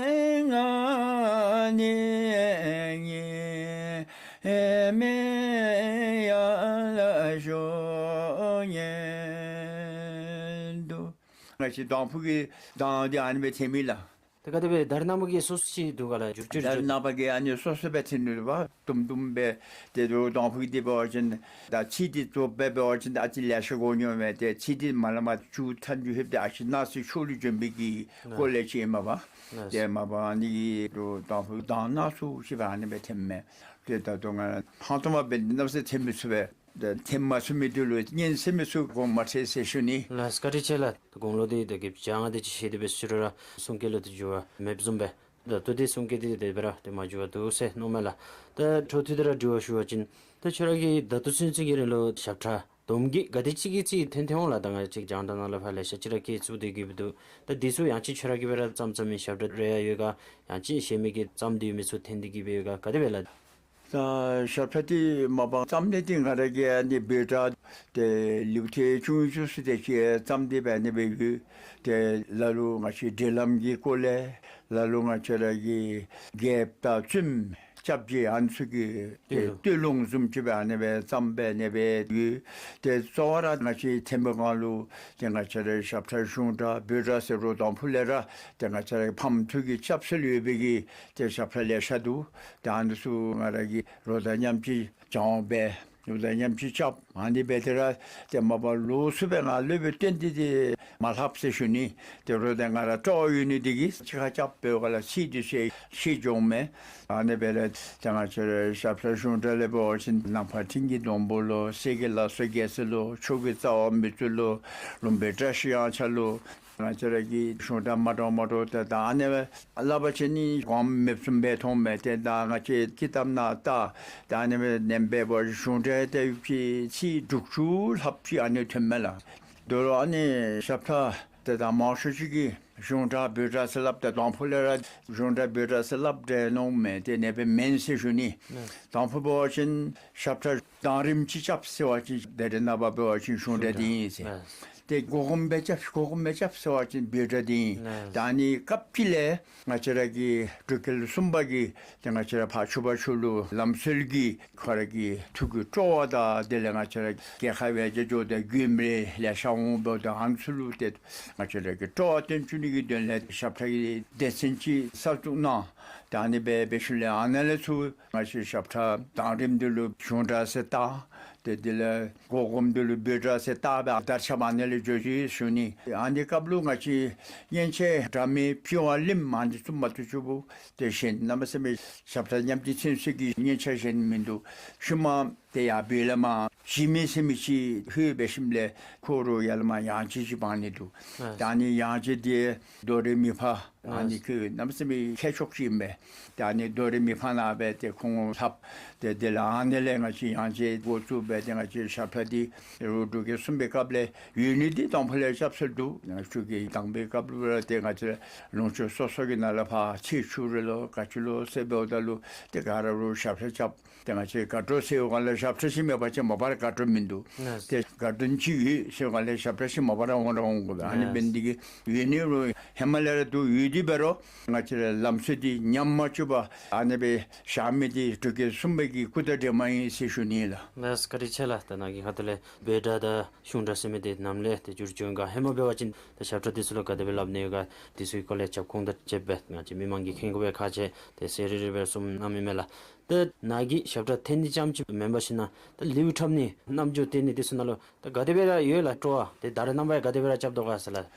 ང་ནི་ཉི་མའི་ཡར་ལ་ཞུ་ནི་འདུག། ང་བཅས་དོང་ཕུ་གི་གདངས་འདི་ཨ་ནི་སྦེ་འཐེནམ་ཨིན་ལགས། ཏེ་ག་དེ་སྦེ་ད་རེས་ནངས་པ་གི་སོ་སོ་ཅིག་འདུག་ག་ལགས། འགྱུར་འགྱུར་ད་རེས་ནངས་པ་གི་ཨ་ནི་སོ་སོ་སྦེ་འཐེན་ནུག་པ། དུམ་དུམ་སྦེ་ཏེ་དོང་ཕུ་གི་འདི་འབད་བ་ཅིན་ད་ཚིག་འདི་རྫོགསཔ་སྦེ་འབད་བ་ཅིན་ད་ཨ་ཙི་ལེ་ཤ་གོ་མྱོངམ་མས། ཏེ་ཚིག་འདི་མ་ལ་མ་ཅུང་ཐལ་འགྱུར་ལྷོདཔ་ད་ཨ་ཙི་སྣང་སྲིད་ཕྱོགས་ལུ་འབྱོན་པའི་གི་སྐོར་ལས་ཅིག་ཨིན་མས་པ། ཏེ་མ་པ་ཨ་ནི་གི་དོང་ཕུ་གི་གདངས་སྣ་ཚོགས་ཅིག་སྦེ་ཨ་ནི་སྦེ་འཐེནམ་མས། ཏེ་ད་ལྟོ་ང་ཧང་སྟོང་མ་འབད་ནི་གནམ་མེད་ས་མེད་འཐེན་མི་ཚུགས་པས། ད་འཐེན་མ་ཚུགས་མི་འདི་ལུ་སྙན་སེང་མི་ཚུ་དགོངསམ་མ་ཁྲེལ་ཟེར་ཞུ་ནི། ལགས་བཀའ་དྲིན་ཆེ་ལགས། དགུང་ལོ་འདི་ད་བརྒྱད་ཅུ་གྱ་ལྔ་དེ་ཅིག་བཞེས་ཏེ་འབད་ཞུ་རུང་ར་གསུང་སྐད་ལུ་ད་འགྱུར་བ་མེདཔ་བཟུམ་སྦེ། ད་ལྟོ་འདི་གསུང་སྐད་འདི་དེ་སྦེ་ར་ཏེ་མ་འགྱུར་བར་འདུག་ཟེར་མནོཝ་མས་ལགས། ད་འཕྲོ་མཐུད་དེ་ར་དྲི་བ་ཞུ་བ་ཅིན་ད་ཁྱོད་ར་གིས་ད་ལྟོ་ཚུན་ཚོད་ཀྱི་རིང་ལུ་ཞབས་ཁྲ་དོམ་གྱིས་ག་དེ་ཅིག་གི་ཅིག་འཐེན་འཐེན་འོང་ལགས། ད་ང་བཅས་རྒྱང་བསྒྲགས་ནང་ལུ་ཕར་ལེ་ཤ་ཅིག་ར་སྐད་ཚུགས་ཏེ་གི་སྦེ་འདུག། ད་འདི་ཚུ་ཡང་ཅིན་ཁྱོད་ར་གིས་སྦེ་ར་བརྩམ་བརྩམ་མི་ཞབས་ཁྲ་རེ་ཡང་ཡོད་ག། ཡང་ཅིན་གཞན་མི་གིས་བརྩམས་ཏེ་ཡོད་མི་ཚུ་འཐེན་ཏེ་གི་སྦེ་ཡོད་ག། ག་དེ་སྦེ་ལགས། ད་ཞབས་ཁྲ་འདི་མ་པ་བརྩམ་ནི་འདི་ང་ར་གིས་ཨ་ནི་འབོད་སྒྲ་ཏེ་ལེའུ་ཐེངས་ཆུང་ཆུང་ཅིག་ཏེ་ཅིག་བརྩམས་ཏེ་སྦེ་ཨ་ནི་སྦེ་ཡོད། ཏེ་ལ་ལུ་ང་བཅས་འབྲེལ་ལམ་གྱི་སྐོར་ལས་ལ་ལུ་ང་བཅས་ར་གི་རྒྱལཔོ་དང་བཙུནམོ་སྐྱབས་རྗེ་ཨ་ནི་ཚུ་གི་ཏེ་བསྟོད་ལུང་བསྟོད་ལུང་བཟུམ་ཅིག་སྦེ་ཨ་ནི་སྦེ་བརྩམས་སྦེ་ཨ་ནི་སྦེ་ཡོད། ཏེ་གཙོ་བོ་ར་ང་བཅས་འཐེན་པའི་སྒང་ལུ་ཏེ་ང་བཅས་ར་ཞབས་ཁྲ་གཞུང་སྒྲ་འབོད་སྒྲ་ཟེར་རུང་དང་ཕུ་ལས་ར་ཏེ་ང་བཅས་ར་ཕམ་ཐུགས་ཀྱི་སྐྱབས་སུ་ཡོད་པའི་གི་ཏེ་ཞབས་ཁྲ་ལེ་ཤ་འདུག། ཏེ་ཨ་ནི་ཚུ་ང་ར་གིས་རོགས་དང་མཉམ་གཅིག་སྦྱང་བ་འབད་རོགས་དང་མཉམ་གཅིག་རྐྱབ། ཨ་ནི་འབད་དེ་ར་ཏེ་མ་པ་ལོགས་སུ་སྦེ་ང་སློབ་དཔོན་བསྟེན་ཏེ་འདི་མ་ལྷག་ཟེར་ཞུ་ནི། ཏེ་རོགས་དང་ང་ར་སྤྲོ་བ་ཡོད་ནི་འདི་གིས་གཅིག་ཁར་རྐྱབ་འབདཝ་ལས་ཚིག་འདི་ཚུ་ཤེས་འགྱོཝ་མས། ཨ་ནི་འབད་ལས་ཏེ་ང་བཅས་ར་ཞབས་ཁྲ་གཞུང་སྒྲ་ལས་འབད་བ་ཅིན་ནམ་མཁའ་སྤྲིན་གྱི་སྡོང་པོ་ལོ། གསེར་གྱི་ལ་སོགས་རྒྱལ་མཚན་ལོ། ཕྱོགས་ཀྱི་རྩ་བ་མི་བསྐྱོད་ལོ། ལུང་པའི་བཀྲ་ཤིས་གཡང་ཆགས་ལོ། ང་བཅས་ར་གི་གཞུང་སྒྲ་མ་འདྲཝ་མ་འདྲཝ་ཏེ་ད་ཨ་ནི་སྦེ་སླབ་པ་ཅིན་ནི་གོ་མི་ཚུགས་པས་མཐོང་མས། ཏེ་ད་ང་བཅས་ཀི་ཏབ་ནང་ལྟ་ད་ཨ་ནི་སྦེ་ནེམ་འབད་བ་གཞུང་སྒྲ་ཏེ་ཅིག་ཚིག་དྲུག་ཅུ་ལྷགཔ་ཅིག་ཨ་ནི་ཐོན་མས་ལགས། དོ་རུང་ཨ་ནི་ཞབས་ཁྲ་ཏེ་ད་མང་ཤོས་ཅིག་གིས་གཞུང་སྒྲ་འབོད་སྒྲ་ཟེར་སླབ་ད་དང་ཕུ་ལས་ར་གཞུང་སྒྲ་འབོད་སྒྲ་ཟེར་སླབ་དེ་མནོཝ་མས། ཏེ་ཨ་ནི་སྦེ་མེན་ཟེར་ཞུ་ནི། དང་ཕུ་འབད་བ་ཅིན་ཞབས་ཁྲ་གདང་རིམ་ཅིག་རྐྱབ་ཟེར་བ་ཅིན་ད་རེས་ནངས་པ་འབད་བ་ཅིན་གཞུང་སྒྲ་འདི་ཨིན་ཟེར། ཏེ་གོ་གོམ་སྦེ་རྐྱབ་གོ་གོམ་སྦེ་རྐྱབ་ཟེར་བ་ཅིན་འབོད་སྒྲ་འདི་ཨིན། ད་ཨ་ནི་སྐབས་ཅིག་ལས་ང་བཅས་ར་གི་འབྲུག་རྒྱལ་གསུམ་པ་གིས་ཏེ་ང་བཅས་ར་ཕར་ཆུ་བར་ཆུ་ལུ་ལམ་སྲོལ་གྱི་ཁོ་ར་གི་ཐུགས་ཀྱི་སྤྲོ་བ་དང་དེ་ལས་ང་བཅས་ར་རྒྱལ་ཁབ་ཡར་རྒྱས་འགྱོཝ་ད་མགྱོནམ་རེ་ལེ་ཤ་འོང་འབདཝ་ད་ཨ་ནི་ཚུ་ལུ་ཏེ་ང་བཅས་ར་གི་སྤྲོ་བ་སྟོན་བཅུག་ནི་གི་དོན་ལས་ཞབས་ཁྲ་གི་སྡེ་ཚན་ཅིག་གསར་བཙུགས་གནང་། ད་ཨ་ནི་སྦེ་འབད་ཞིནམ་ལས་ཨ་ནཱ་ལས་ཚུར་ང་བཅས་ཞབས་ཁྲ་གདང་རིམ་འདི་ལུ་གཞུང་སྒྲ་ཟེར་བཏགས། ཏེ་དེ་ལས་གོ་གོམ་འདི་ལུ་འབོད་སྒྲ་ཟེར་བཏགས་སྦེ་དར་ཁྱབ་ཨ་ནཱ་ལས་འགྱོ་ཅི་ཞུ་ནི། ཨ་ནི་སྐབས་ལུ་ང་བཅས་སྙན་ཆ་སྒྲ་མེད་པི་ཝར་གླིང་མ་འདི་ཚུ་མ་གཏོགས་ཅིག་པོ་ཏེ་གཞན་གནམ་མེད་ས་མེད་ཞབས་ཁྲ་ཉམས་བཅོས་ཚུན་ཚོད་ཀྱི་སྙན་ཆ་གཞན་མིན་འདུག། ཤུལ་མ་ཏེ་ཡར་བོད་ལས་མར་འཇིགས་མེད་ཟེར་མི་ཅིག་ལྷོད་འབད་ཞིནམ་ལས་ཁོ་ར་ཡར་ལས་མར་དབྱངས་ཅན་ཅིག་འབག་ནི་འདུག། ད་ཨ་ནི་དབྱངས་ཅན་འདི་དོ་རེ་མི་ཕ་ཨ་ནི་ཁོ་གནམ་མེད་ས་མེད་མཁས་མཆོག་ཅིག་ཨིན་པས། ད་ཨ་ནི་དོ་རེ་མི་ཕ་ནང་སྦེ་ཏེ་ཁོང་ལྷབ། ཏེ་དེ་ལས་ཨ་ནི་ལས་ང་བཅས་དབྱངས་ཅན་འགོ་བཙུགས་སྦེ་ཏེ་ང་བཅས་ཞབས་ཁྲ་འདི་རུང་འབྲུག་རྒྱལ་གསུམ་པའི་སྐབས་ལས་ཡོད་ནི་འདི་དང་ཕུ་ལས་རྐྱབ་སྲོལ་འདུག། ང་བཅས་ཀྱི་དང་པའི་སྐབས་ལུ་ར་ཏེ་ང་བཅས་ལུང་ཕྱོགས་སོ་སོ་གི་ནང་ལས་ཕར་ཚེས་བཅུ་རེ་ལོ་ག་ཅི་ལོ་ཟེར་འབདཝ་ད་ལུ་ཏེ་ག་ར་རུང་ཞབས་ཁྲ་རྐྱབ། ཏེ་ང་བཅས་དགའ་སྤྲོ་ཟེར་བའི་སྒང་ལས་ཞབས་ཁྲ་ཅིག་མེད་པ་ཅིན་མ་པ་ར་དགའ་སྤྲོ་མིན་འདུག། ཏེ་དགའ་སྟོན་ཅིག་ཡོད་ཟེར་བའི་སྒང་ལས་ཞབས་ཁྲ་ཅིག་མ་པ་ར་འོང་ར་འོང་དགོ་པས། ཨ་ནི་འབད་ནི་འདི་གིས་ཡོད་ནི་རུང་ཧེ་མ་ལས་ར་འདུག་ཡོད་དེ་འབད་རུང་ང་བཅས་ར་ལམ་སྲོལ་འདི་ཉམས་མ་བཅུག་པར་ཨ་ནི་སྦེ་བཞག་མི་འདི་འབྲུག་རྒྱལ་གསུམ་པའི་གི་སྐུ་དྲིན་དྲན་མ་ཨིན་ཟེར་ཞུ་ནི་ལགས། ལགས་བཀའ་དྲིན་ཆེ་ལགས། ད་ནཱ་གི་ཁ་ཐུག་ལས་འབོད་སྒྲ་དང་གཞུང་སྒྲ་ཟེར་མི་འདི་ནམ་ལས་ཏེ་འགྱུར་བཅོས་འོང་ག། ཧེ་མ་འབད་བ་ཅིན་ད་ཞབས་ཁྲ་འདི་ཚུ་ལུ་ག་དེ་སྦེ་སླབ་ནི་ཡོད་ག། འདི་ཚུ་གི་སྐོར་ལས་རྒྱབ་ཁུངས་དང་བཅསཔ་སྦེ་ང་བཅས་མི་མང་གིས་མཁྱེན་དགོ་པའི་ཁག་ཆེ། ཏེ་གསལ་རི་རི་སྦེ་གསུངས་གནང་མི་མས་ལགས། ད་ནཱ་གིས་ཞབས་ཁྲ་འཐེན་ནི་རྐྱངམ་ཅིག་མེན་པར་ཞིན་ན་ད་ལེའུ་འཁྲབ་ནི་རྣམ་འགྱུར་སྟོན་ནི་འདི་ཚུ་ནང་ལུ་ད་ག་དེ་སྦེ་ར་ཡོད་ལགས་སྤྲོ་བ། ཏེ་ད་རེས་ནངས་པ་ཡང་ག་དེ་སྦེ་ར་རྐྱབ་དོ་ག་ཟེར་ལགས།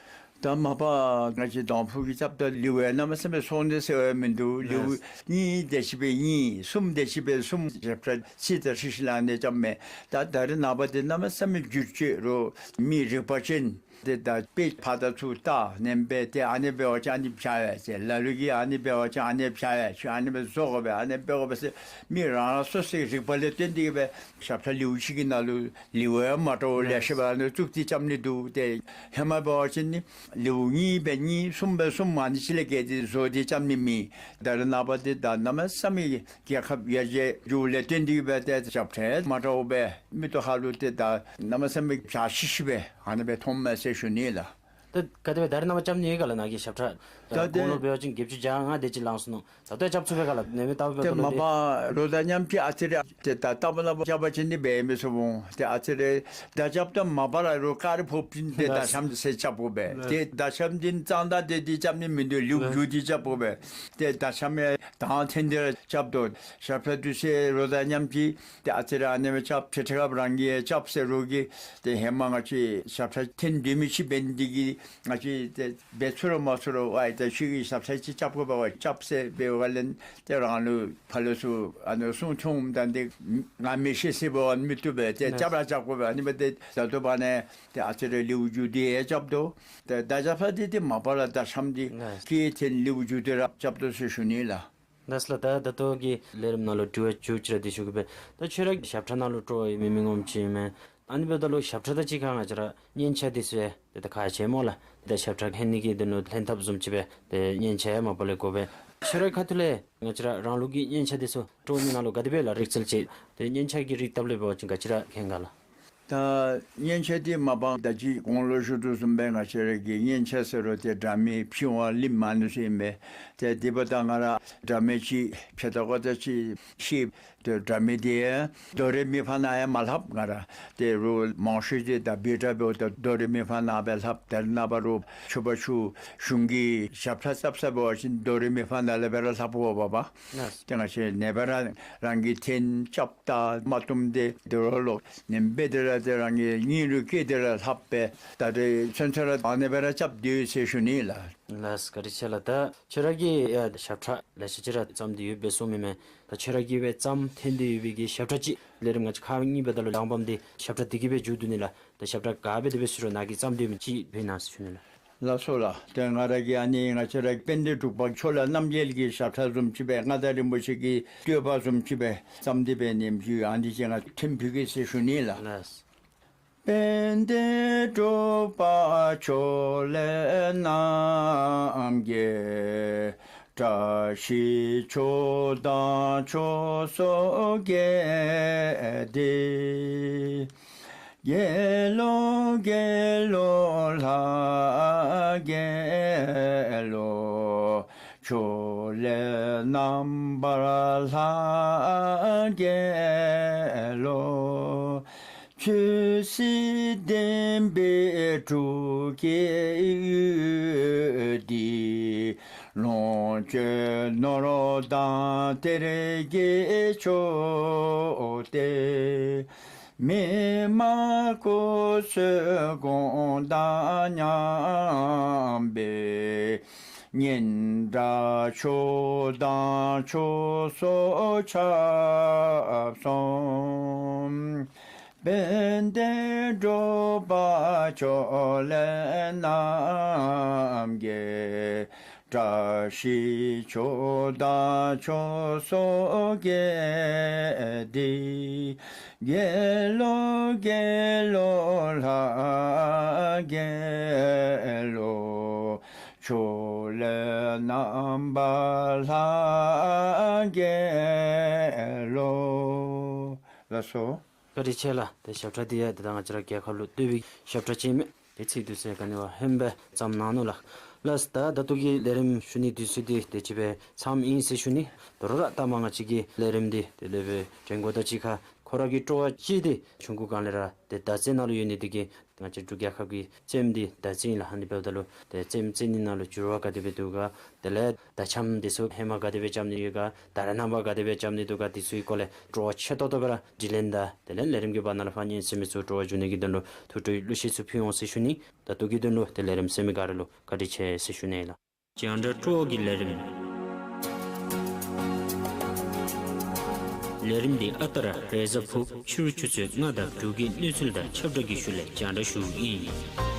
ད་མ་པ་ང་བཅས་དང་ཕུ་གིས་རྐྱབ་ད་ལེའུ་ཡང་གནམ་མེད་ས་མེད་སོང་ནི་ཟེར་བ་མིན་འདུག། ལེའུ་གཉིས་དེ་ཅིག་སྦེ་གཉིས་གསུམ་དེ་ཅིག་སྦེ་གསུམ་ཞབས་ཁྲ་ཅིག་ད་ཧྲིལ་ཧྲིལ་ཨ་ནི་རྐྱབ་མས། ད་ད་རེས་ནངས་པ་འདི་གནམ་མེད་ས་མེད་འགྱུར་བཅོས་རུང་མི་རིག་པ་ཅན་ཏེ་ད་དཔེ་ཕར་དང་ཚུར་བལྟ་ནེམ་སྦེ་ཏེ་ཨ་ནི་འབད་བ་ཅིན་ཨ་ནི་བྱ་ཡ་ཟེར། ལ་ལུ་གིས་ཨ་ནི་འབད་བ་ཅིན་ཨ་ནི་བྱ་ཡ། ཁྱོད་ཨ་ནི་སྦེ་བཟོ་དགོ་པས། ཨ་ནི་འབད་དགོ་པས་ཟེར་མི་རང་རང་སོ་སོའི་རིག་པ་ལས་བརྟེན་ཏེ་གི་སྦེ་ཞབས་ཁྲ་ལེའུ་ཅིག་གི་ནང་ལུ་ལེའུ་ཡང་མ་འདྲཝ་ལེ་ཤ་སྦེ་ཨ་ནི་བཙུགས་ཏེ་རྐྱབ་ནི་འདུག། ཏེ་ཧེ་མ་འབད་བ་ཅིན་ནི་ལེའུ་གཉིས་སྦེ་གཉིས་གསུམ་སྦེ་གསུམ་ཨ་ནི་ཅིག་ལས་བརྒལ་ཏེ་བཟོ་སྟེ་རྐྱབ་ནི་མེད། ད་རེས་ནངས་པ་འདི་ད་གནམ་མེད་ས་མེད་རྒྱལ་ཁབ་ཡར་རྒྱས་འགྱོཝ་ལས་བརྟེན་ཏེ་གི་སྦེ་ཏེ་ཞབས་ཁྲ་མ་འདྲཝ་སྦེ་མིག་ཏོ་ཁ་ལུ་ཏེ་ད་གནམ་མེད་ས་མེད་བྱ་ཤི་ཤི་སྦེ་ཨ་ནི་སྦེ་མཐོངམ་མས་ཟེར་ཞུ་ནི་ལགས། ད་ག་དེ་སྦེ་ད་རེས་ནངས་པ་རྐྱབ་ནི་ཡོད་ག་ལགས་ནཱ་གི་ཞབས་ཁྲ། ད་ད་དགུང་ལོ་འབད་བ་ཅིན་བརྒྱད་ཅུ་གྱ་ལྔ་དེ་ཅིག་ལང་སོ་ནུག། ད་ལྟོ་རྐྱབ་ཚུགས་པས་ག་ལགས། ནེམ་ནེམ་བལྟ་བའི་ཏེ་སྐབས་ལུ་མ་ཏེ་པ་རོགས་དང་མཉམ་གཅིག་ཨ་ཙི་རེ་ཏེ་ད་ལྟ་བུ་ནང་རྐྱབ་པ་ཅིན་ནི་འབད་མི་ཚུགས་འོང་། ཏེ་ཨ་ཙི་རེ་ད་རྐྱབ་ད་མ་པ་ར་རོགས་ཀ་རི་ཕོག་པ་ཅིན་ཏེ་ད་ལགས། ཤམ་ཟེར་རྐྱབ་དགོ་པས། ལགས། ཏེ་ད་ཤམ་འདི་གཙང་དག་སྟེ་འདི་རྐྱབ་ནི་མིན་འདུག། ལེའུ་ལགས། བསྒྱུར་ཏེ་རྐྱབ་དགོ་པས། ཏེ་ད་ཤམ་ཡང་དང་འཐེན་ཏེ་ར་རྐྱབ་དོ། ཞབས་ཁྲ་འདི་ཚུ་རོགས་དང་མཉམ་གཅིག་ཏེ་ཨ་ཙི་རེ་ཨ་ནེམ་རྐྱབ་ཕྱི་ཁྲག་རང་གིས་རྐྱབ་ཟེར་རོགས་ཀྱིས་ཏེ་ཧེ་མ་ང་བཅས་ཞབས་ཁྲ་འཐེན་སྡོད་མི་ཅིག་འབད་ནི་འདི་གིས་ང་བཅས་ཏེ་འབད་ཚུགས་ར་མ་ཚུགས་ར་ཝའི་ ཏེ་ཁྱོད་ཀྱིས་ཞབས་ཁྲ་ཅིག་རྐྱབ་དགོ་པས། རྐྱབ་ཟེར་འབད་བ་ལས་ཏེ་རང་ལུ་ཕར་ལས་ཚུར་ཨ་ནི་གསུང་འཐུང་ད་འདི་ང་མི་ཤེས་ཟེར་འབད་བ་མི་བཏུབ་པས། ཏེ་རྐྱབ་ར་རྐྱབ་དགོ་པས། ཨ་ནི་འབདཝ་ད་ད་ལྟོ་བར་ན་ཏེ་ཨ་ཙི་རེ་ལེའུ་མཇུག་བསྡུ་ཡང་རྐྱབ་དོ། ཏེ་ད་རྐྱབ་ས་འདི་ཏེ་མ་པ་ལས་ད་ཤམ་འདི་ལགས། ཀྱི་ཐེངས་ལེའུ་མཇུག་བསྡུ་ར་རྐྱབ་དོ་ཟེར་ཞུ་ནི་ལགས། ལགས་ལགས། ད་ད་ལྟོ་གི་ལས་རིམ་ནང་ལུ་དྲི་བ་མཇུག་ཅིག་ར་འདི་ཞུ་གེ་སྦེ། ད་ཁྱོད་ར་ཞབས་ཁྲ་ནང་ལུ་སྤྲོ་བ་ཡོད་མི་མི་ངོམ་ཅིག་ཨིན་མས། ཨ་ནི་འབདཝ་ད་ལུ་ཞབས་ཁྲ་དང་གཅིག་ཁར་ང་བཅས་ར་སྙན་ཆ་འདི་ཚུ་ཡང་ཏེ་ད་ཁག་ཆེ་སྨོ་ལགས། ད་ཞབས་ཁྲ་མཁྱེན་ནི་གི་དོན་ལུ་ལྷན་ཐབས་བཟུམ་ཅིག་སྦེ་ཏེ་སྙན་ཆ་ཡང་མ་པ་ལས་དགོ་པས། ཁྱོད་རའི་ཁ་ཐུག་ལས་ང་བཅས་ར་རང་ལུགས་ཀྱི་སྙན་ཆ་འདི་ཚུ་སྤྲོ་ནི་ནང་ལུ་ག་དེ་སྦེ་ལགས། རིག་རྩལ་ཅིག་ཏེ་སྙན་ཆ་གི་རིག་ཐབས་ལས་འབད་བ་ཅིན་ག་ཅི་ར་མཁྱེན་ག་ལགས། ད་སྙན་ཆ་འདི་མ་པ་ད་ཅི་གོང་ལུ་ཞུ་དོ་བཟུམ་སྦེ་ང་བཅས་ར་གི་སྙན་ཆ་ཟེར་རུང་ཏེ་སྒྲ་མི་ཕྱི་བ་གླིང་མ་ནུ་ཟེར་ཨིན་པས། ཏེ་དེ་འབདཝ་ད་ང་ར་སྒྲ་མི་ཅིག་ཕྱེད་དོ་ཀ་ད་ཅིག་ཤེས། ཏེ་སྒྲ་མི་འདི་ཡང་དོ་རེ་མི་ཕ་ན་ཡང་མ་ལྷབ། ང་ར་ཏེ་རུང་མང་ཤོས་ཅིག་ད་བི་ཊ་འབདཝ་ད་དོ་རེ་མི་ཕ་ན་སྦེ་ལྷབ། ད་རེས་ནངས་པ་རུང་ཆོས་པ་ཚུ་གཞུང་གི་ཞབས་ཁྲ་རྐྱབ་ས་འབད་བ་ཅིན་དོ་རེ་མི་ཕ་ན་ལས་སྦེ་ར་ལྷབ་དགོ་པས། ལགས། ཏེ་ང་བཅས་ནངས་པ་ར་རང་གིས་འཐེན་རྐྱབ་ད་མ་བཏུབ་སྟེ་དོ་རུང་ལོག་ནེམ་སྦེ་དེ་ར་ཏེ་རང་གི་སྙིང་རུས་བསྐྱེད་དེ་ར་ལྷབ་སྦེ་ད་རེས་ཚུན་ཚོད་ར་ཨ་ནེ་སྦེ་ར་རྐྱབ་སྡོད་ཡི་ཟེར་ཞུ་ནི་ལགས། ལགས་བཀའ་དྲིན་ཆེ་ལགས། ད་ཁྱོད་ར་གིས་ཡང་ཞབས་ཁྲ་ལེ་ཤ་ཅིག་ར་བརྩམས་ཏེ་ཡོད་པས་གསུངམ་ཨིན་མས། ད་ཁྱོད་ར་གིས་སྦེ་བརྩམས་འཐེན་ཏེ་ཡོད་པའི་གི་ཞབས་ཁྲ་ཅིག་ལས་རིམ་ང་བཅས་ཁག་གཉིས་འབདཝ་ད་ལུ་ལས་རིམ་འདི་ཞབས་ཁྲ་འདི་གིས་སྦེ་མཇུག་བསྡུ་ནི་ལགས། ད་ཞབས་ཁྲ་ག་སྦེ་དེ་སྦེ་ཞུ་རུང་ནཱ་གིས་བརྩམས་ཏེ་ཡོད་མི་ཅིག་འབད་གནང་ཟེར་ཞུ་ནི་ལགས། ལགས་སོ་ལགས། ཏེ་ང་ར་གིས་ཨ་ནི་ང་བཅས་ར་དཔལ་ལྡན་འབྲུག་པ་ཕྱོགས་ལས་རྣམ་རྒྱལ་གྱི་ཞབས་ཁྲ་བཟུམ་ཅིག་སྦེ་མངའ་བདག་རིན་པོ་ཆེ་གི་བསྟོད་པ་བཟུམ་ཅིག་སྦེ་བརྩམས་ཏེ་འབད་ནི་ཅིག་ཨ་ནི་ཅིག་ང་འཐེན་ཕུལ་གེ་ཟེར་ཞུ་ནི་ལགས། ལགས། དཔལ་ལྡན་འབྲུག་པ་ཕྱོགས་ལས་རྣམ་རྒྱལ། བཀྲ་ཤིས་ཕྱོགས་དང་ཕྱོགས་སུ་རྒྱས་ཏེ། རྒྱལ་ལོ་རྒྱལ་ལོ་ལྷ་རྒྱལ་ལོ། ཕྱོགས་ལས་རྣམ་པར་ལྷ་རྒྱལ་ལོ། ཆོས་སྲིད་ལྡན་པའི་འབྲུག་རྒྱལ་ཡུལ་འདི། ལོངས་སྤྱོད་ནོར་དང་གཏེར་གྱི་མཆོག་སྟེ། མི་དམངས་སྐུ་གསོན་དགོངས་དང་མཉམ་པའི། སྙན་སྒྲ་ཕྱོགས་དང་ཕྱོགས་སུ་ཁྱབ་སོང་། དཔལ་ལྡན་འབྲུག་པ་ཕྱོགས་ལས་རྣམ་རྒྱལ། བཀྲ་ཤིས་ཕྱོགས་དང་ཕྱོགས་སུ་རྒྱས་ཏེ། རྒྱལ་ལོ་རྒྱལ་ལོ་ལྷ་རྒྱལ་ལོ། ཕྱོགས་ལས་རྣམ་པར་ལྷ་རྒྱལ་ལོ། ལགས་སོ། བཀའ་དྲིན་ཆེ་ལགས། ཏེ་ཞབས་ཁྲ་འདི་ཡང་ད་ལྟོ་ང་བཅས་ར་རྒྱལ་ཁབ་ལུ་བསྟོད་པའི་ཞབས་ཁྲ་ཅིག་ཨིན་མས། ཏེ་ཚིག་དུས་ཚོད་ག་ནི་བ་ཧེང་སྦེ་ཙམ་གནང་ནུག་ལགས། ལགས། ད་ད་ལྟོ་གི་ལས་རིམ་ཞུ་ནི་དུས་ཚོད་འདི་དེ་ཅིག་སྦེ་མཚམས་ཨིན་ཟེར་ཞུ་ནི། ད་རུང་ར་ལྟ་མ་ང་བཅས་ཀྱི་ལས་རིམ་འདི་དེ་ལས་སྦེ་དྲན་དགོ་ད་གཅིག་ཁར་ཁོ་ར་གི་སྤྲོ་བ་ཅིག་འདི་ཆུང་ཀུ་སྒང་ལས་ར་ཏེ་མདའ་རྩེད་ནང་ལུ་ཡོད་ནི་འདི་གིས་ང་བཅས་འབྲུག་རྒྱལ་ཁབ་ཀྱི་རྩེདམོ་འདི་མདའ་རྩེད་ཨིན་ལགས། ཨ་ནི་འབདཝ་ད་ལུ་ཏེ་རྩེདམོ་རྩེ་ནི་ནང་ལུ་འགྱུར་བ་ག་དེ་སྦེ་འདུག་ག། དེ་ལས་མདའ་ཆམ་འདི་ཚུ་ཧེ་མ་ག་དེ་སྦེ་རྐྱབ་ནི་ཡོད་ག། ད་རེས་ནངས་པ་ག་དེ་སྦེ་རྐྱབ་ནི་འདུག་ག། འདི་ཚུ་གི་སྐོར་ལས་སྤྲོ་བ་ཆེ་ཏོག་ཏོ་སྦེ་ར་དྲི་ལན་དང་དེ་ལས་ལས་རིམ་གྱི་བར་ན་ལུ་ཕར་ཉན་གསན་མི་ཚུ་སྤྲོ་བ་འཇུག་ནི་གི་དོན་ལུ་ཐུགས་སྤྲོའི་གླུ་གཞས་ཚུ་ཕུལ་འོང་ཟེར་ཞུ་ནི། ད་ལྟོ་གི་དོན་ལུ་ཏེ་ལས་རིམ་གསན་མི་ག་ར་ལུ་བཀའ་དྲིན་ཆེ་ཟེར་ཞུ་ནི་ལགས། རྒྱང་བསྒྲགས་སྤྲོ་བ་གི་ལས་རིམ། ལས་རིམ་འདི་ཨ་རྟག་ར་རེས་གཟའ་ཕུར་བུ་ཕྱི་རུ་ཆུ་ཚོད་ལྔ་དང་དྲུག་གི་གནས་ཚུལ་དང་ཁྱབ་བསྒྲགས་ཀྱི་ཤུལ་ལས་རྒྱང་བསྒྲགས་ཞུཝ་ཨིན།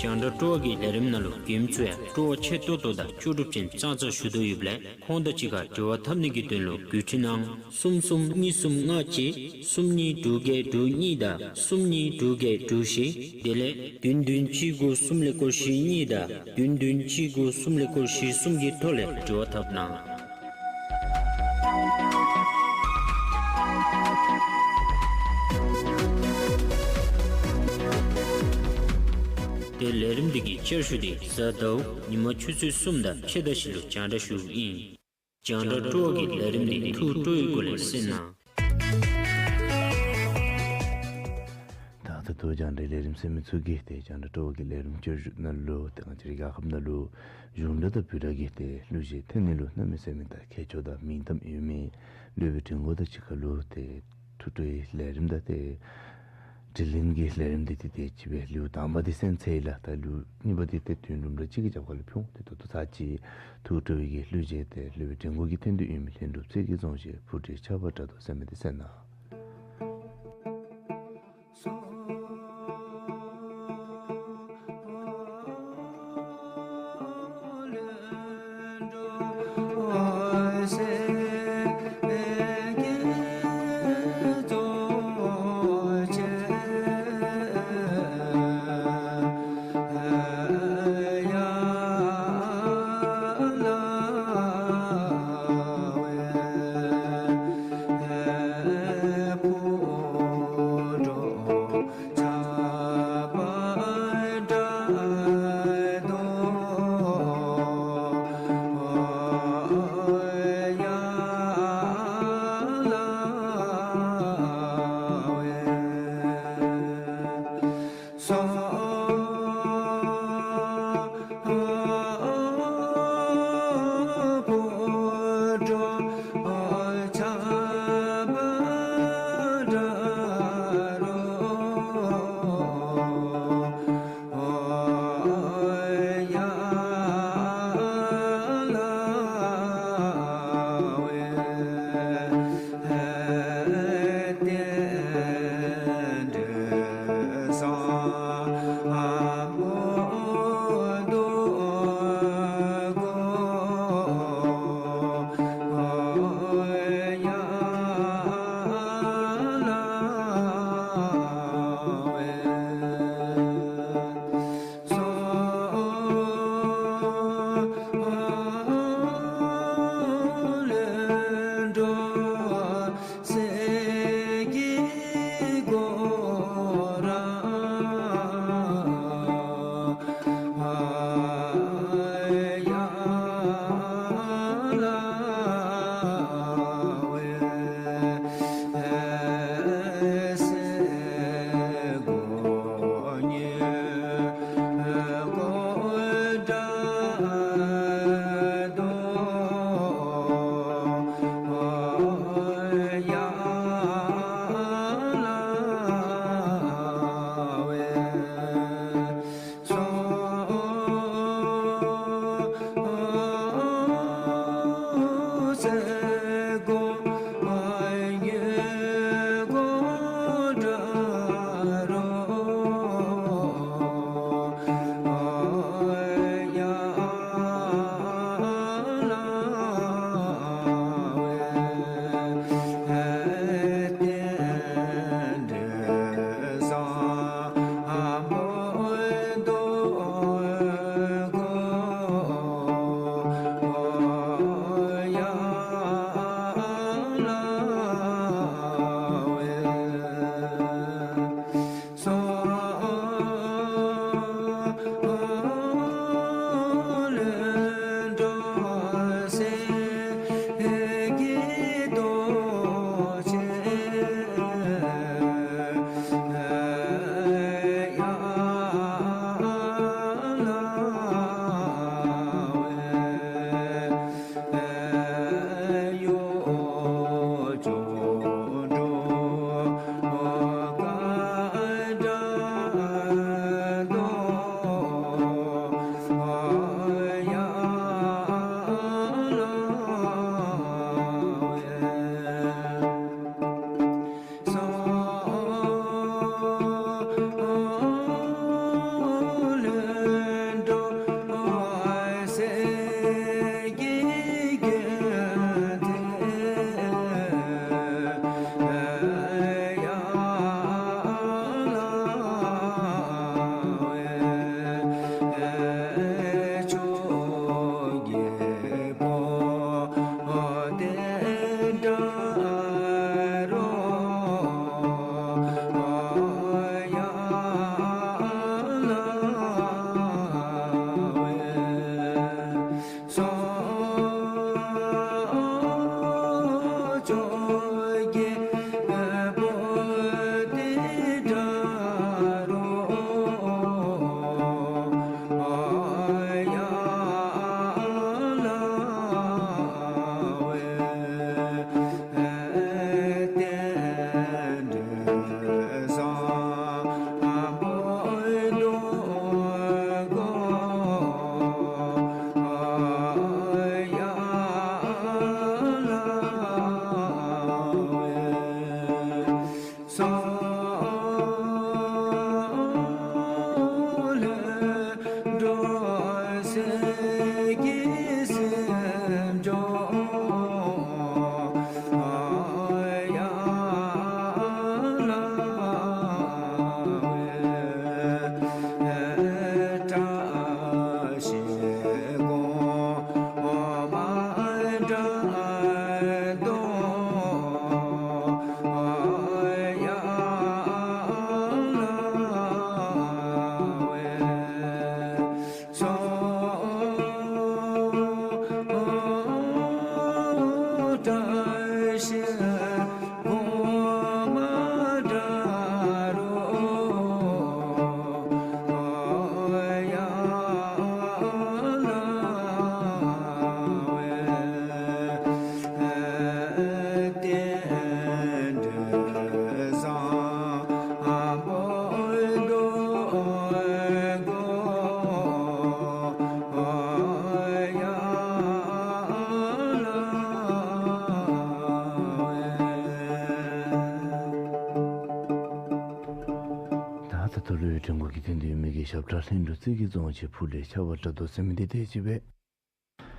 རྒྱང་བསྒྲགས་སྤྲོ་བ་གི་ལས་རིམ་ནང་ལུ་མགྱོནམ་ཚུ་ཡང་སྤྲོ་བ་ཆེ་ཏོག་ཏོ་དང་ལྕོགས་གྲུབ་ཅན་ཙང་ཙང་ཞུ་དོ་ཡོདཔ་ལས་ཁོང་དང་གཅིག་ཁར་འབྲེལ་བ་འཐབ་ནི་གི་དོན་ལུ་བརྒྱུད་འཕྲིན་ནང་གསུམ་གསུམ་གཉིས་གསུམ་ལྔ་གཅིག་གསུམ་གཉིས་དྲུག་བརྒྱད་དྲུག་གཉིས་དང་གསུམ་གཉིས་དྲུག་བརྒྱད་དྲུག་བཞི། དེ་ལས་བདུན་བདུན་གཅིག་དགུ་གསུམ་ཀླད་ཀོར་བཞི་གཉིས་དང་བདུན་བདུན་གཅིག་དགུ་གསུམ་ཀླད་ཀོར་བཞི་གསུམ་གྱི་ཐོག་ལས་འབྲེལ་བ་འཐབ་གནང་། ཏེ་ལས་རིམ་འདི་གི་བསྐྱར་ཞུ་འདི་གཟའ་ཟླཝ་ཉིན་མ་ཆུ་ཚོད་གསུམ་དང་ཕྱེད་དང་བཞི་ལུ་རྒྱང་བསྒྲགས་ཞུཝ་ཨིན། རྒྱང་བསྒྲགས་སྤྲོ་བ་གི་ལས་རིམ་འདི་ཐུགས་སྤྲོ་བའི་སྒོ་ལས་གསན་གནང་། ད་ད་ལྟོ་རྒྱང་བསྒྲགས་ལས་རིམ་གསན་མི་ཚུ་གིས་ཏེ་རྒྱང་བསྒྲགས་སྤྲོ་བ་གི་ལས་རིམ་བསྐྱར་ཞུ་ནང་ལུ་ཏེ་ང་བཅས་རའི་རྒྱལ་ཁབ་ནང་ལུ་གཞུང་འབྲེལ་དང་བུ་ཊ་གི་ཏེ་གླུ་གཞས་འཐེན་ནི་ལུ་གནམ་མེད་ས་མེད་ད་མཁས་མཆོག་དང་མིང་གཏམ་ཡོད་མི་ སློབ་དཔོན་དྲན་གོ་དང་གཅིག་ཁར་ལུ་ཏེ་ཐུགས་སྤྲོ་བའི་ལས་རིམ་དང་ཏེ་དྲི་ལན་གྱི་ལས་རིམ་འདི་ཏེ་དེ་ཅིག་སྦེ་ལེའུ་དང་པ་འདི་གསན་ཚར་ཡི་ལགས། ད་ལེའུ་གཉིས་པ་འདི་ཏེ་དུས་ཡུན་རིངམོ་ར་ཅིག་གི་རྒྱབ་ཁ་ལུ་ཕུལ་འོང་། ཏེ་ད་ལྟོ་ཚར་ཅིག་ཐུགས་སྤྲོ་བའི་གི་གླུ་གཞས་ཏེ་སློབ་དཔོན་དྲན་གོ་གིས་འཐེན་ཏེ་ཡོད་མི་ལྷུན་གྲུབ་རྩེ་གི་རྫོང་གཞས་བུ་འདྲེ་ཆར་པ་འདྲ་འདུག་ཟེར་མི་འདི་གསན་གནང་། ད་ལྟོ་ལུ་དྲན་གོ་གི་དོན་དུ་ཡོད་མི་གི་ཞབས་ཁྲ་ལྷུན་གྲུབ་རྩེ་གི་རྫོང་ཆེན་ཕུག་ལས་ཆར་པ་བཀྲ་རྡོར་ཟེར་མི་འདི་དེ་ཅིག་སྦེ་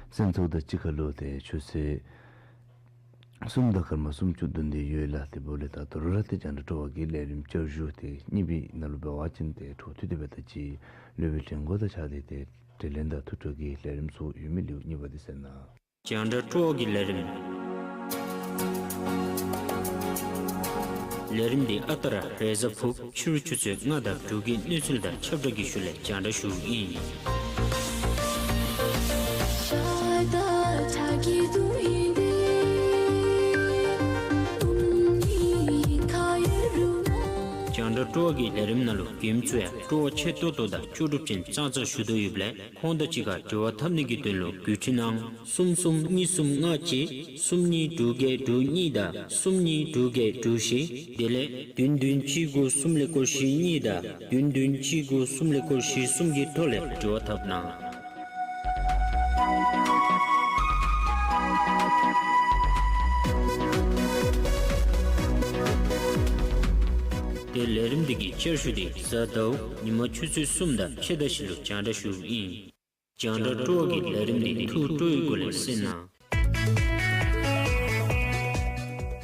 གསན་ཚརཝ་དང་གཅིག་ཁར་ལུ་ཏེ་ཆུ་ཚོད་གསུམ་དང་སྐར་མ་སུམ་ཅུ་བདུན་དེ་ཡོད་ལགས། དེ་འབདཝ་ལས་ད་ད་རུང་ར་ཏེ་རྒྱང་བསྒྲགས་སྤྲོ་བ་གི་ལས་རིམ་བསྐྱར་ཞུ་ཏེ་གཉིས་པའི་ནང་ལུ་འབད་བ་ཅིན་ཏེ་འཕྲོ་མཐུད་དེ་སྦེ་ད་ཅི་སློབ་དཔོན་དྲན་གོ་དང་གཅིག་ཁར་ཏེ་དྲི་ལན་དང་ཐུགས་སྤྲོ་གི་ལས་རིམ་ཚུ་ཡོད་མི་ལེའུ་གཉིས་པ་འདི་གསན་གནང་། རྒྱང་བསྒྲགས་སྤྲོ་བ་གི་ལས་རིམ། ལས་རིམ་འདི་ཨ་རྟག་ར་རེས་གཟའ་ཕུར་བུ་ཕྱི་རུ་ཆུ་ཚོད་ལྔ་དང་དྲུག་གི་གནས་ཚུལ་དང་ཁྱབ་བསྒྲགས་ཀྱི་ཤུལ་ལས་རྒྱང་བསྒྲགས་ཞུཝ་ཨིན། རྒྱང་བསྒྲགས་སྤྲོ་བ་གི་ལས་རིམ་ནང་ལུ་མགྱོནམ་ཚུ་ཡང་སྤྲོ་བ་ཆེ་ཏོག་ཏོ་དང་ལྕོགས་གྲུབ་ཅན་ཙང་ཙང་ཞུ་དོ་ཡོདཔ་ལས་ཁོང་དང་གཅིག་ཁར་འབྲེལ་བ་འཐབ་ནི་གི་དོན་ལུ་བརྒྱུད་འཕྲིན་ཨང་གསུམ་གསུམ་གཉིས་གསུམ་ལྔ་གཅིག་གསུམ་གཉིས་དྲུག་བརྒྱད་དྲུག་གཉིས་དང་གསུམ་གཉིས་དྲུག་བརྒྱད་དྲུག་བཞི་དེ་ལས་བདུན་བདུན་གཅིག་དགུ་གསུམ་ལས་སྐོར་བཞི་གཉིས་དང་བདུན་བདུན་གཅིག་དགུ་གསུམ་ལས་སྐོར་བཞི་གསུམ་གྱི་ཐོག་ལས་འབྲེལ་བ་འཐབ་གནང་། ཏེ་ལས་རིམ་འདི་གི་བསྐྱར་ཞུ་འདི་གཟའ་ཟླཝ་ཉིན་མ་ཆུ་ཚོད་གསུམ་དང་ཕྱེད་དང་བཞི་ལུ་རྒྱང་བསྒྲགས་ཞུཝ་ཨིན། རྒྱང་བསྒྲགས་སྤྲོ་བ་གི་ལས་རིམ་འདི་ཐུགས་སྤྲོ་བའི་སྒོ་ལས་གསན་གནང་།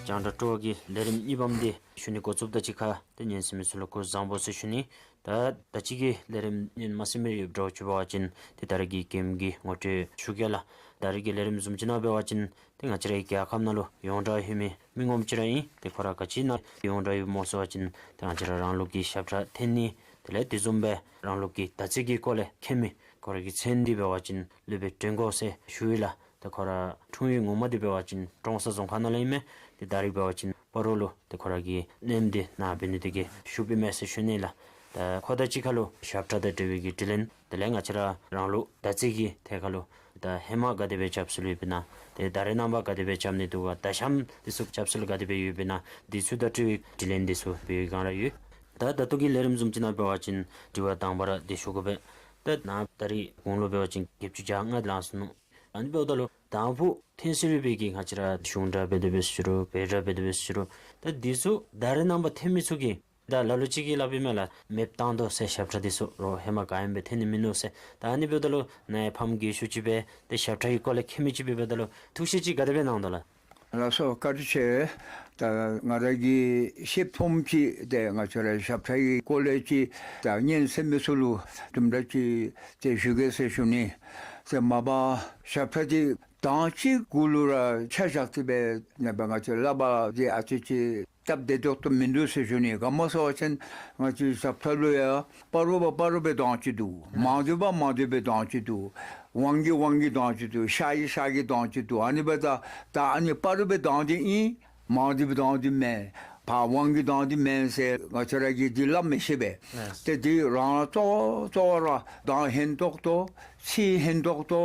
རྒྱང་བསྒྲགས་སྤྲོ་བ་གི་ལས་རིམ་གཉིས་པམ་འདི་ཞུ་ནི་འགོ་བཙུགསཔ་དང་གཅིག་ཁར་ཏེ་ཉན་གསན་མི་ཚུ་ལུ་སྐུ་གཟུགས་བཟང་པོ་ཟེར་ཞུ་ནི། ད་ད་ཅི་གི་ལས་རིམ་ཉན་མ་གསན་མི་ཡོདཔ་འདྲཝ་ཅིག་འབད་བ་ཅིན་ཏེ་ད་རེས་ཀྱི་མགྱོནམ་གི་ངོ་སྤྲོད་ཞུ་གེ་ལགས། ད་རེས་ཀྱི་ལས་རིམ་བཟུམ་ཅིག་ནང་འབད་བ་ཅིན་ཏེ་ང་བཅས་རའི་རྒྱལ་ཁབ་ནང་ལུ་ཡོངས་གྲགས་ཡོད་མི་མི་ངོམ་ཅིག་ར་ཨིན། ཏེ་ཁོ་ར་ག་ཅི་ནང་ཡོངས་གྲགས་ཡོདཔ་སྨོ་ཟེར་བ་ཅིན་ཏེ་ང་བཅས་ར་རང་ལུགས་ཀྱི་ཞབས་ཁྲ་འཐེན་ནི་དེ་ལས་དེ་བཟུམ་སྦེ་རང་ལུགས་ཀྱི་དར་རྩེ་གི་སྐོར་ལས་མཁྱེན་མི་ཁོ་ར་གི་མཚན་འདི་འབད་བ་ཅིན་སློབ་དཔོན་དྲན་གོ་ཟེར་ཞུ་ཡི་ལགས། ཏེ་ཁོ་ར་འཁྲུངས་ཡུལ་ངོ་མ་འདི་འབད་བ་ཅིན་ཀྲོང་གསར་རྫོང་ཁག་ནང་ལས་ཨིན་མས། ཏེ་ད་རེས་འབད་བ་ཅིན་སྤ་རོ་ལུ་ཏེ་ཁོ་ར་གི་གནསམ་འདི་ནཱ་འབད་ནི་དེ་གིས་བཞུགསཔ་ཨིན་མས་ཟེར་ཞུ་ནི་ལགས། ད་ཁོ་དང་གཅིག་ཁར་ལུ་ཞབས་ཁྲ་དང་འབྲེལ་བའི་གི་དྲི་ལན་དེ་ལས་ང་བཅས་ར་རང་ལུགས་དར་རྩེ་གི་ཐད་ཁར་ལུ་ད་ཧེ་མ་ག་དེ་སྦེ་རྒྱབ་སྲོལ་ཡོདཔ་ཨིན་ན། ཏེ་ད་རེས་ནངས་པ་ག་དེ་སྦེ་རྐྱབ་ནི་འདུག་ག། ད་ཤམ་འདི་ཚུ་རྒྱབ་སྲོལ་ག་དེ་སྦེ་ཡོདཔ་ཨིན་ན། འདི་ཚུ་དང་འབྲེལ་བའི་དྲི་ལན་འདི་ཚུ་འབད་བའི་སྒང་ར་ཡོད། ད་ད་ལྟོ་གི་ལས་རིམ་བཟུམ་ཅིག་ནང་འབད་བ་ཅིན་དྲི་བ་དང་པ་ར་འདི་ཞུ་དགོ་པས། ད་ནཱ་ད་རེས་གོང་ལུ་འབད་བ་ཅིན་བརྒྱད་ཅུ་གྱ་ལྔ་ལང་སོ་ནུག། ཨ་ནི་འབདཝ་ད་ལུ་དང་ཕུ་འཐེན་སྲོལ་ཡོད་པའི་གི་ང་བཅས་ར་གཞུང་སྒྲ་འབད་དེ་འབད་ཟེར་རུང་བོད་སྒྲ་འབད་དེ་འབད་ཟེར་རུང་ད་འདི་ཚུ་ད་རེས་ནངས་པ་འཐེན་མི་ཚུ་གིས་ད་ལ་ལུ་ཅིག་གིས་སླབ་ཨིན་མས་ལགས། མེདཔ་བཏང་དོ་ཟེར། ཞབས་ཁྲ་འདི་ཚུ་རོགས་ཧེ་མ་ག་ཨིནམ་སྦེ་འཐེན་ནི་མིན་ནུག་ཟེར། ད་ཨ་ནི་འབདཝ་ད་ལུ་ནཱ་ཕམ་རྒས་ཤོས་ཅིག་སྦེ་ཏེ་ཞབས་ཁྲ་གི་སྐོར་ལས་མཁྱེན་མི་ཅིག་སྦེ་འབདཝ་ད་ལུ་ཐུགས་བཞེད་ཅིག་ག་དེ་སྦེ་གནང་དོ་ལགས། ལགས་སོ། བཀའ་དྲིན་ཆེ། ད་ང་ར་གིས་ཤེསཔ་ཕོམ་ཅིག་ཏེ་ང་བཅས་ར་ཞབས་ཁྲ་གི་སྐོར་ལས་ཅིག་ད་ཉན་གསན་མི་ཚུ་ལུ་དུམ་གྲ་ཅིག་ཏེ་ཞུ་གེ་ཟེར་ཞུ་ནི། ཏེ་མ་པ་ཞབས་ཁྲ་འདི་གདངས་གཅིག་གུ་ལུ་ར་ཆ་བཞག་སྟེ་སྦེ་ནངས་པ་ང་བཅས་སླབ་པ་འདི་ཨ་ཙི་ཅིག་སྟབས་བདེ་ཏོག་ཏོ་མིན་འདུག་ཟེར་ཞུ་ནི། ག་སྨོ་ཟེར་བ་ཅིན་ང་བཅས་ཞབས་ཁྲ་ལུ་ཡང་སྤ་རོ་པ་སྤ་རོ་པའི་གདངས་ཅིག་འདུག། མང་སྡེ་པ་མང་སྡེ་པའི་གདངས་ཅིག་འདུག། ཝང་གི་ཝང་གི་གདངས་ཅིག་འདུག། ཤར་གྱི་ཤར་གྱི་གདངས་ཅིག་འདུག། ཨ་ནི་འབདཝ་ད་ད་ཨ་ནི་སྤ་རོ་པའི་གདངས་འདི་ཨིན། མང་སྡེ་པའི་གདངས་འདི་མེན། ཕར་ཝང་གི་གདངས་འདི་མེན་ཟེར་ང་བཅས་ར་གིས་འདི་སླབ་མི་ཤེས་པས། ལགས། ཏེ་འདི་རང་གཙོ་བོ་གཙོ་བོ་ར་གདངས་ཧན་ཏོག་ཏོ་ཚིག་ཧན་ཏོག་ཏོ་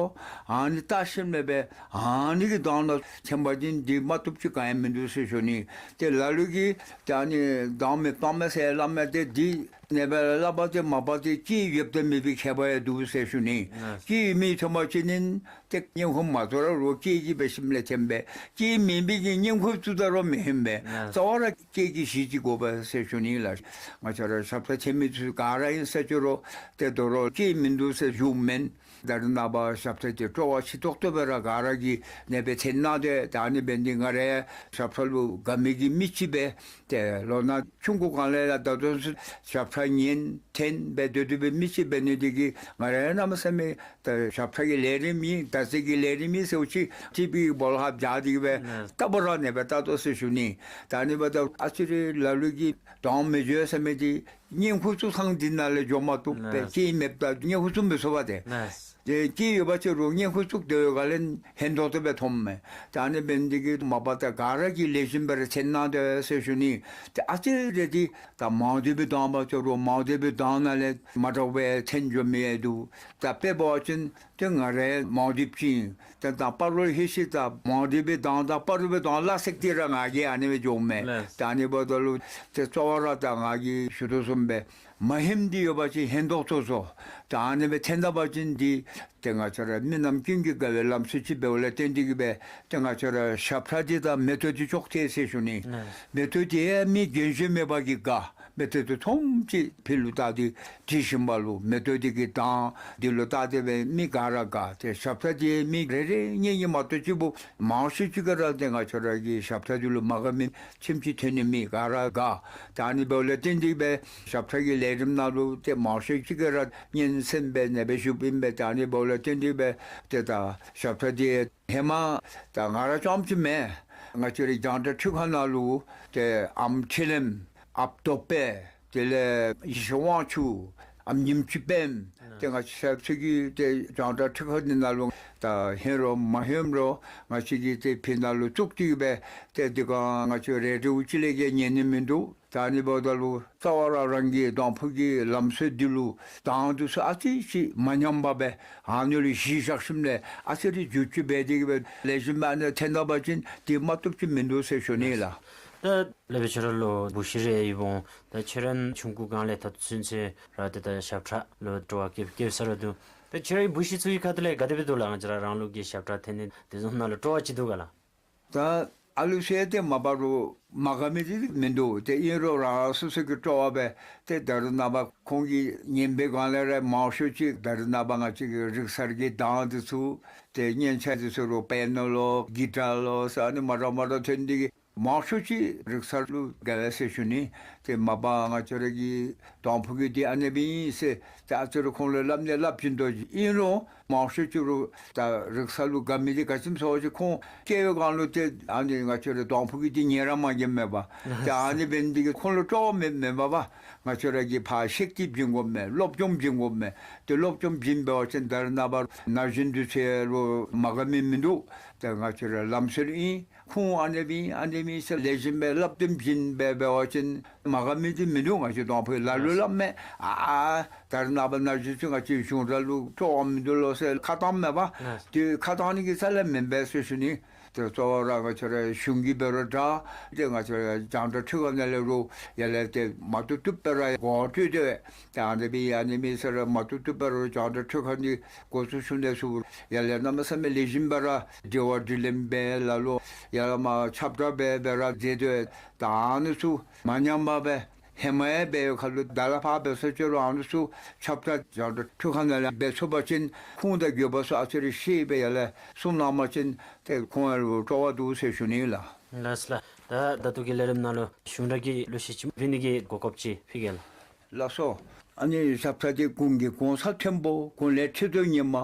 ཨ་ནི་བལྟ་ཞིནམ་ལས་སྦེ་ཨ་ནི་གི་གདངས་ནང་འཐེན་པ་ཅིན་འདི་མ་བཏུབ་ཅིག་ག་ཡང་མིན་འདུག་ཟེར་ཞུ་ནི། ཏེ་ལ་ལུ་གིས་ཏེ་ཨ་ནི་གདངས་མེདཔ་བཏངམ་མས་ཟེར་སླབ་མས། ཏེ་འདི་ནངས་པ་སླབ་པ་ཏེ་མ་པ་ཏེ་སྐད་ཡོདཔ་དང་མེད་པའི་ཁྱད་པར་ཡང་འདུག་ཟེར་ཞུ་ནི། ལགས། སྐད་མེད་འཐེན་པ་ཅིན་ཏེ་སྙན་ཁུང་མ་ཚུགས་ར་རོགས་སྐད་ཀྱིས་འབད་ཞིནམ་ལས་འཐེན་པས། སྐད་མེད་པའི་གི་སྙན་ཁུང་བཙུགས་ད་རུང་མི་ཧན་པས། ལགས། རྩ་བ་ར་སྐད་ཀྱི་གཞི་ཅིག་དགོ་པས་ཟེར་ཞུ་ནི་ལགས། ང་བཅས་ར་ཞབས་ཁྲ་འཐེན་མི་ཚུ་ག་ར་ཨིན་ཟེར་ཅི་རུང་ཏེ་དོ་རུང་སྐད་མིན་འདུག་ཟེར་ཞུཝ་མེན། ད་རེས་ནངས་པ་ཞབས་ཁྲ་འདི་སྤྲོ་བ་ཆེ་ཏོག་ཏོ་སྦེ་ར་ག་ར་གིས་ནངས་པ་འཐེན་གནང་སྟེ་ད་ཨ་ནི་འབད་ནི་འདི་ང་རའི་ཞབས་ཁྲ་ལུ་དགའ་མི་གི་མི་ཅིག་སྦེ་ཏེ་ལོ་ན་ཆུང་ཀུ་སྒང་ལས་ད་ལྟོ་ཚུན་ཞབས་ཁྲ་ཉན་འཐེན་འབད་སྡོད་སྡོད་པའི་མི་ཅིག་འབད་ནི་འདི་གིས་ང་རའི་གནམ་མེད་ས་མེད་ད་ཞབས་ཁྲ་གི་ལས་རིམ་ཨིན་དར་རྩེ་གི་ལས་རིམ་ཨིན་ཟེར་ཅིག་ཊི་བི་གི་སྦོ་ལོགས་ཁར་བཞག་སྟེ་གི་སྦེ་ལགས། ལྟ་བུ་ར་ནངས་པ་ལྟ་དོ་ཟེར་ཞུ་ནི། ད་ཨ་ནི་འབདཝ་ད་ཨ་ཙི་རེ་ལ་ལུ་གིས་གདངས་མི་འཇུ་ཟེར་མི་འདི་སྙན་ཁུང་བཙུགས་ཐངས་འདི་ནང་ལས་འགྱོ་མ་བཏུབ་པས། ལགས། སྐད་མེདཔ་ད་སྙན་ཁུང་བཙུགས་མི་ཚུགས་པས་ཏེ། ལགས། ཏེ་སྐད་ཡོད་པ་ཅིན་རུང་སྙན་ཁུང་བཙུགས་སྡོད་པའི་སྒང་ལས་ཧན་ཏོག་ཏོ་སྦེ་མཐོངམ་མས། ད་ཨ་ནི་འབད་ནི་འདི་གིས་མ་པ་ད་ག་ར་གིས་ལེགས་ཤོམ་སྦེ་ར་འཐེན་གནང་དེས་ཟེར་ཞུ་ནི། ཏེ་ཨ་ཙི་རེ་འདི་ད་མང་སྡེ་པའི་གདངས་འབད་ཅི་རུང་མང་སྡེ་པའི་གདངས་ནང་ལས་མ་འདྲཝ་སྦེ་འཐེན་འགྱོ་མི་ཡང་འདུག། ད་དཔེ་འབད་བ་ཅིན་ཏེ་ང་ར་མང་སྡེཔ་ཅིག་ཨིན། ཏེ་ད་སྤ་རོ་ལྷོད་ཅི། ད་མང་སྡེ་པའི་གདངས་དང་སྤ་རོ་པའི་གདངས་སླ་བསྲེ་སྟེ་ར་ང་གིས་ཨ་ནི་སྦེ་འགྱོཝ་མས། ལགས། ད་ཨ་ནི་འབདཝ་ད་ལུ་ཏེ་གཙོ་བོ་ར་ད་ང་གིས་ཞུ་དོ་བཟུམ་སྦེ་མ་ཧནམ་འདི་ཡོད་པ་ཅིན་ཧན་ཏོག་ཏོ་བཟོ། ད་ཨ་ནི་སྦེ་འཐེན་ད་པ་ཅིན་འདི་ཏེ་ང་བཅས་ར་མི་རྣམས་ཀུན་གྱིས་དགའ་བའི་ལམ་སྲོལ་ཅིག་འབདཝ་ལས་བརྟེན་ཏེ་གི་སྦེ་ཏེ་ང་བཅས་ར་ཞབས་ཁྲ་འདི་དང་མེ་ཏོག་འདི་ཅོག་འཐད་ཟེར་ཞུ་ནི། ལགས། མེ་ཏོག་འདི་ཡང་མི་རྒན་གཞོན་མེད་པ་གིས་དགའ། མེ་ཏོག་དེ་ཐམས་ཅད་ཕྱི་ལུ་བལྟ་སྟེ་བྲིས་ཞིནམ་ལུ་མེ་ཏོག་དེ་གི་མདངས་དེ་ལུ་བལྟ་སྟེ་སྦེ་མི་ག་ར་དགའ། ཏེ་ཞབས་ཁྲ་དེ་མི་རེ་རེ་གཉིས་གཉིས་མ་གཏོགས་གཅིག་པོ་མང་ཤོས་ཅིག་ག་ར་ཏེ་ང་བཅས་ར་གི་ཞབས་ཁྲ་དེ་ལུ་མ་དགའ་མི་ཁྱིམ་གཅིག་ཐོན་ནི་མེད། ག་ར་དགའ། ད་ཨ་ནི་འབདཝ་ལས་བརྟེན་ཏེ་སྦེ་ཞབས་ཁྲ་གི་ལས་རིམ་ནང་ལུ་ཏེ་མང་ཤོས་ཅིག་ག་ར་སྙན་གསན་སྦེ་ནེ་སྦེ་བཞུགསཔ་ཨིན་པས། ད་ཨ་ནི་འབདཝ་ལས་བརྟེན་ཏེ་སྦེ་ཏེ་ད་ཞབས་ཁྲ་དེ་ཧེ་མ་ད་ང་ར་རྐྱངམ་ཅིག་མེན། ང་བཅས་རའི་རྒྱང་བསྒྲགས་ཁྲི་ཁང་ནང་ལུ་ཏེ་ཨམ་ཁྲི་ལེམ་ཨཔ་ཏོ་པེ་དེ་ལས་ཡེ་ཤེས་དབང་ཕྱུག་ཨམ་ཉིམ་ཅུ་པེམ། ཏེ་ང་བཅས་ཚུ་གི་ཏེ་རྒྱང་བསྒྲགས་ཁྲི་ཁང་འདི་ནང་ལུ་ད་ཧེམ་རུང་མ་ཧེམ་རུང་ང་བཅས་ཀྱིས་ཏེ་ཕི་ནང་ལུ་བཙུགས་ཏེ་སྦེ་ཏེ་དེ་སྒང་ང་བཅས་རེ་ཌི་ཡོ་ཅིག་ལས་བརྒལ་ཉན་ནི་མིན་འདུག། ད་ཨ་ནི་འབདཝ་ད་ལུ་རྩ་བ་ར་རང་གི་དང་ཕུ་གི་ལམ་སྲོལ་འདི་ལུ་དང་འདོད་ཚུ་ཨ་ཙི་ཅིག་མ་ཉམས་པར་སྦེ་ཨ་ནི་ལུ་གཞི་བཞག་ཞིནམ་ལས་ཨ་ཙི་རེ་བསྒྱུར་བཅོས་འབད་དེ་གི་སྦེ་ལེགས་ཤོམ་སྦེ་ཨ་ནི་འཐོན་ད་པ་ཅིན་དེ་མ་བཏུབ་ཅིག་མིན་འདུག་ཟེར་ཞུ་ནི་ལགས། ད་ལས་སྦེ་ཁྱོད་ར་ལུ་བུ་གཞི་རེ་ཡོདཔ་འོང་། ད་ཁྱོད་ར་ཆུང་ཀུ་སྒང་ལས་ད་ལྟོ་ཚུན་ཚོད་ར་ཏེ་ད་ཞབས་ཁྲ་ལུ་སྤྲོ་བ་བསྐྱེད་བསྐྱེད་ས་ར་འདུག། ད་ཁྱོད་རའི་བུ་གཞི་ཚུ་གི་ཁ་ཐུག་ལས་ག་དེ་སྦེ་འདུག་ལགས། ང་བཅས་ར་རང་ལུགས་ཀྱི་ཞབས་ཁྲ་འཐེན་ནི་དེ་བཟུམ་ནང་ལུ་སྤྲོ་བ་ཅིག་འདུག་ག་ལགས། ད་ཨ་ལུ་ཚུ་ཡང་ཏེ་མ་པ་རུང་མ་དགའ་མི་འདི་མིན་འདུག། ཏེ་ཨིན་རུང་རང་རང་སོ་སོ་གི་སྤྲོ་བ་སྦེ་ཏེ་ད་རེས་ནངས་པ་ཁོང་གིས་ཉན་པའི་སྒང་ལས་ར་མང་ཤོས་ཅིག་ད་རེས་ནངས་པ་ང་བཅས་ཀྱི་རིག་གསར་གྱི་གདངས་འདི་ཚུ་ཏེ་སྙན་ཆ་འདི་ཚུ་རུང་པེ་ནོ་ལོ་གི་ཊར་ལོ་ཟེར་ཨ་ནི་མ་འདྲཝ་མ་འདྲཝ་ཐོན་ཏེ་གི་མང་ཤོས་ཅིག་རིག་གསར་ལུ་དགའ་བས་ཟེར་ཞུ་ནི། ཏེ་མ་པ་ང་བཅས་ར་གི་དང་ཕུ་གི་འདི་ཨ་ནེ་སྦེ་ཨིན་ཟེར་ཏེ་ཨ་ཙི་རེ་ཁོང་ལུ་སླབ་ནི་སླབ་བྱིན་དོ། ཨིན་རུང་མང་ཤོས་ཅིག་རུང་ད་རིག་གསར་ལུ་དགའ་མི་འདི་ག་ཅི་སྨོ་ཟེར་བ་ཅིན་ཁོང་སྐྱེ་བའི་སྒང་ལུ་ཏེ་ཨ་ནི་ང་བཅས་ར་དང་ཕུ་གི་འདི་ཉན་ར་མ་ཉནམ་མས་པ། ཏེ་ཨ་ནི་འབད་ནི་འདི་གིས་ཁོང་ལུ་སྤྲོ་བ་མེད་མེད་པ་པ། ང་བཅས་ར་གིས་ཕར་ཤེས་ཏེ་བྱིན་དགོཔ་མས། སློབ་སྦྱོང་བྱིན་དགོཔ་མས། ཏེ་སློབ་སྦྱོང་བྱིན་འབད་བ་ཅིན་ད་རེས་ནངས་པ་ན་གཞོན་འདི་ཚུ་ལུ་མ་དགའ་མི་མིན་འདུག། ཏེ་ང་བཅས་ར་ལམ་སྲོལ་ཨིན། ཁོང་ཨ་ནེ་སྦེ་ཨིན་ཨ་ནེ་སྦེ་ཨིན་ཟེར་ལེགས་ཤོམ་སྦེ་སླབ་སྟོན་བྱིན་འབད་འབད་བ་ཅིན་མ་དགའ་མི་འདི་མིན་འདུག། ང་བཅས་དང་ཕུ་ལ་ལུ་སླབ་མས། ཨ་ཨ་ད་རེས་ནངས་པ་ན་གཞོན་ཚུ་ང་བཅས་གཞུང་སྒྲ་ལུ་སྤྲོ་བ་མིན་འདུག་ལོ་ཟེར་ཁ་བཏངམ་མས་པ། ཏེ་ཁ་བཏང་ནི་གི་རྩ་ལས་མེན་པས་ཟེར་ཞུ་ནི། ཏེ་གཙོ་བོ་ར་ང་བཅས་ར་གཞུང་གི་འབད་རུང་འདྲ། ཏེ་ང་བཅས་ར་རྒྱང་བསྒྲགས་ཁྲི་ཁང་ནང་ལས་རུང་ཡར་ལས་ཏེ་མ་བཏུབ་བཏུབ་སྦེ་ར་གོ་སྤྲོད་དེ་ཏེ་ཨ་ནེ་སྦེ་ཨ་ནེ་སྦེ་ཟེར་ར་མ་བཏུབ་བཏུབ་སྦེ་ར་རྒྱང་བསྒྲགས་ཁྲི་ཁང་འདི་འགོ་བཙུགས་ཞིནམ་ལས་ཚུར་ཡར་ལས་གནམ་མེད་ས་མེད་ལེགས་ཤོམ་སྦེ་ར་དྲི་བ་དྲིས་ལན་འབད་ལ་ལུ་ཡར་ལས་མར་ཁྱབ་བསྒྲགས་འབད་འབད་ར་མཛད་དེ་ད་ཨ་ནི་ཚུ་མ་ཉམས་པར་སྦེ་ཧེ་མ་ཡང་འབད་བའི་ཁར་ལུ་ད་ལས་ཕར་འབད་ས་ཅིག་རུང་ཨ་ནི་ཚུ་ཁྱབ་བསྒྲགས་རྒྱང་བསྒྲགས་ཁྲི་ཁང་ནང་ལས་འབད་ཚུགས་པ་ཅིན་ཁུངས་དང་དགོས་པ་ཚུ་ཨ་ཙི་རེ་ཤེས་སྦེ་ཡར་ལས་གསུང་གནང་པ་ཅིན་ཏེ་ཁོང་ཡང་ལུ་སྤྲོ་བ་འདུག་ཟེར་ཞུ་ནི་ལགས། ལགས་སོ་ལགས། ད་ད་ལྟོ་གི་ལས་རིམ་ནང་ལུ་གཞུང་སྒྲ་གི་གླུ་གཞས་ཅིག་ཕུལ་ནི་གི་གོ་སྐབས་ཅིག་ཕུལ་གེ་ལགས། ལགས་སོ། ཨ་ནི་ཞབས་ཁྲ་འདི་གུང་གི་གུང་ས་མཐོན་པོ། གུང་ལས་ཁྲི་གདུགས་ཉི་མ།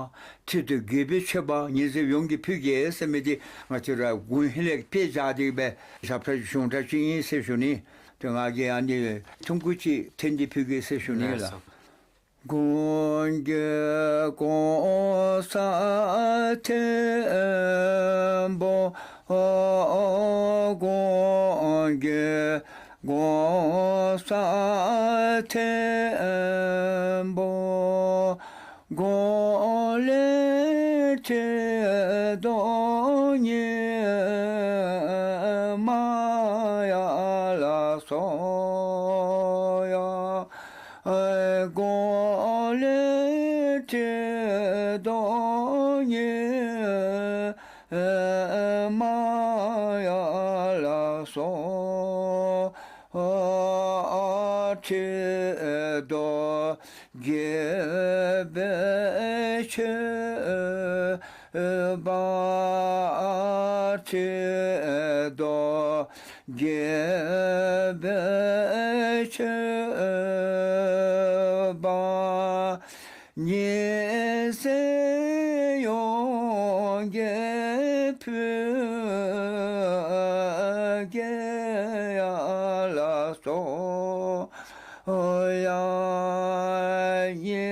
ཁྲི་གདུགས་རྒྱལ་པོའི་མཆོད་པ། ཉི་ཟེར་ཡོངས་ཀྱིས་ཕུལ་གེ་ཟེར་མི་འདི་ང་བཅས་ར་གུང་ཧེང་ལས་དཔེ་བཞག་སྟེ་སྦེ་ཞབས་ཁྲ་གཞུང་སྒྲ་ཅིག་ཨིན་ཟེར་ཞུ་ནི། ཏེ་ང་གིས་ཨ་ནི་ཐུང་ཀུ་ཅིག་འཐེན་ཏེ་ཕུལ་གེ་ཟེར་ཞུ་ནི་ལགས། ལགས་སོ། གུང་གི་གུང་ས་མཐོན་པོ། གུང་གི་གུང་ས་མཐོན་པོ། གུང་ལས་ཁྲི་གདུགས་ཉི་མ་ཡར་ལ་སོང་ཡ། གུང་ལས་ཁྲི་གདུགས་ཉི་མ་ཡར་ལ་སོང་། ཁྲི་གདུགས་རྒྱལ་པོའི་མཆོད་པ། ཁྲི་གདུགས་རྒྱལ་པོའི་མཆོད་པ། ཉི་ཟེར་ཡོངས་ཀྱིས་ཕུལ་གེ་ཡར་ལ་སོང་ཡ། ཉི་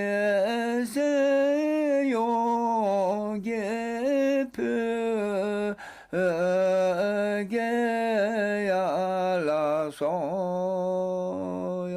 ཟེར་ཡོངས་ཀྱིས་ཕུལ་གེ་ཡར་ལ་སོང་ཡ།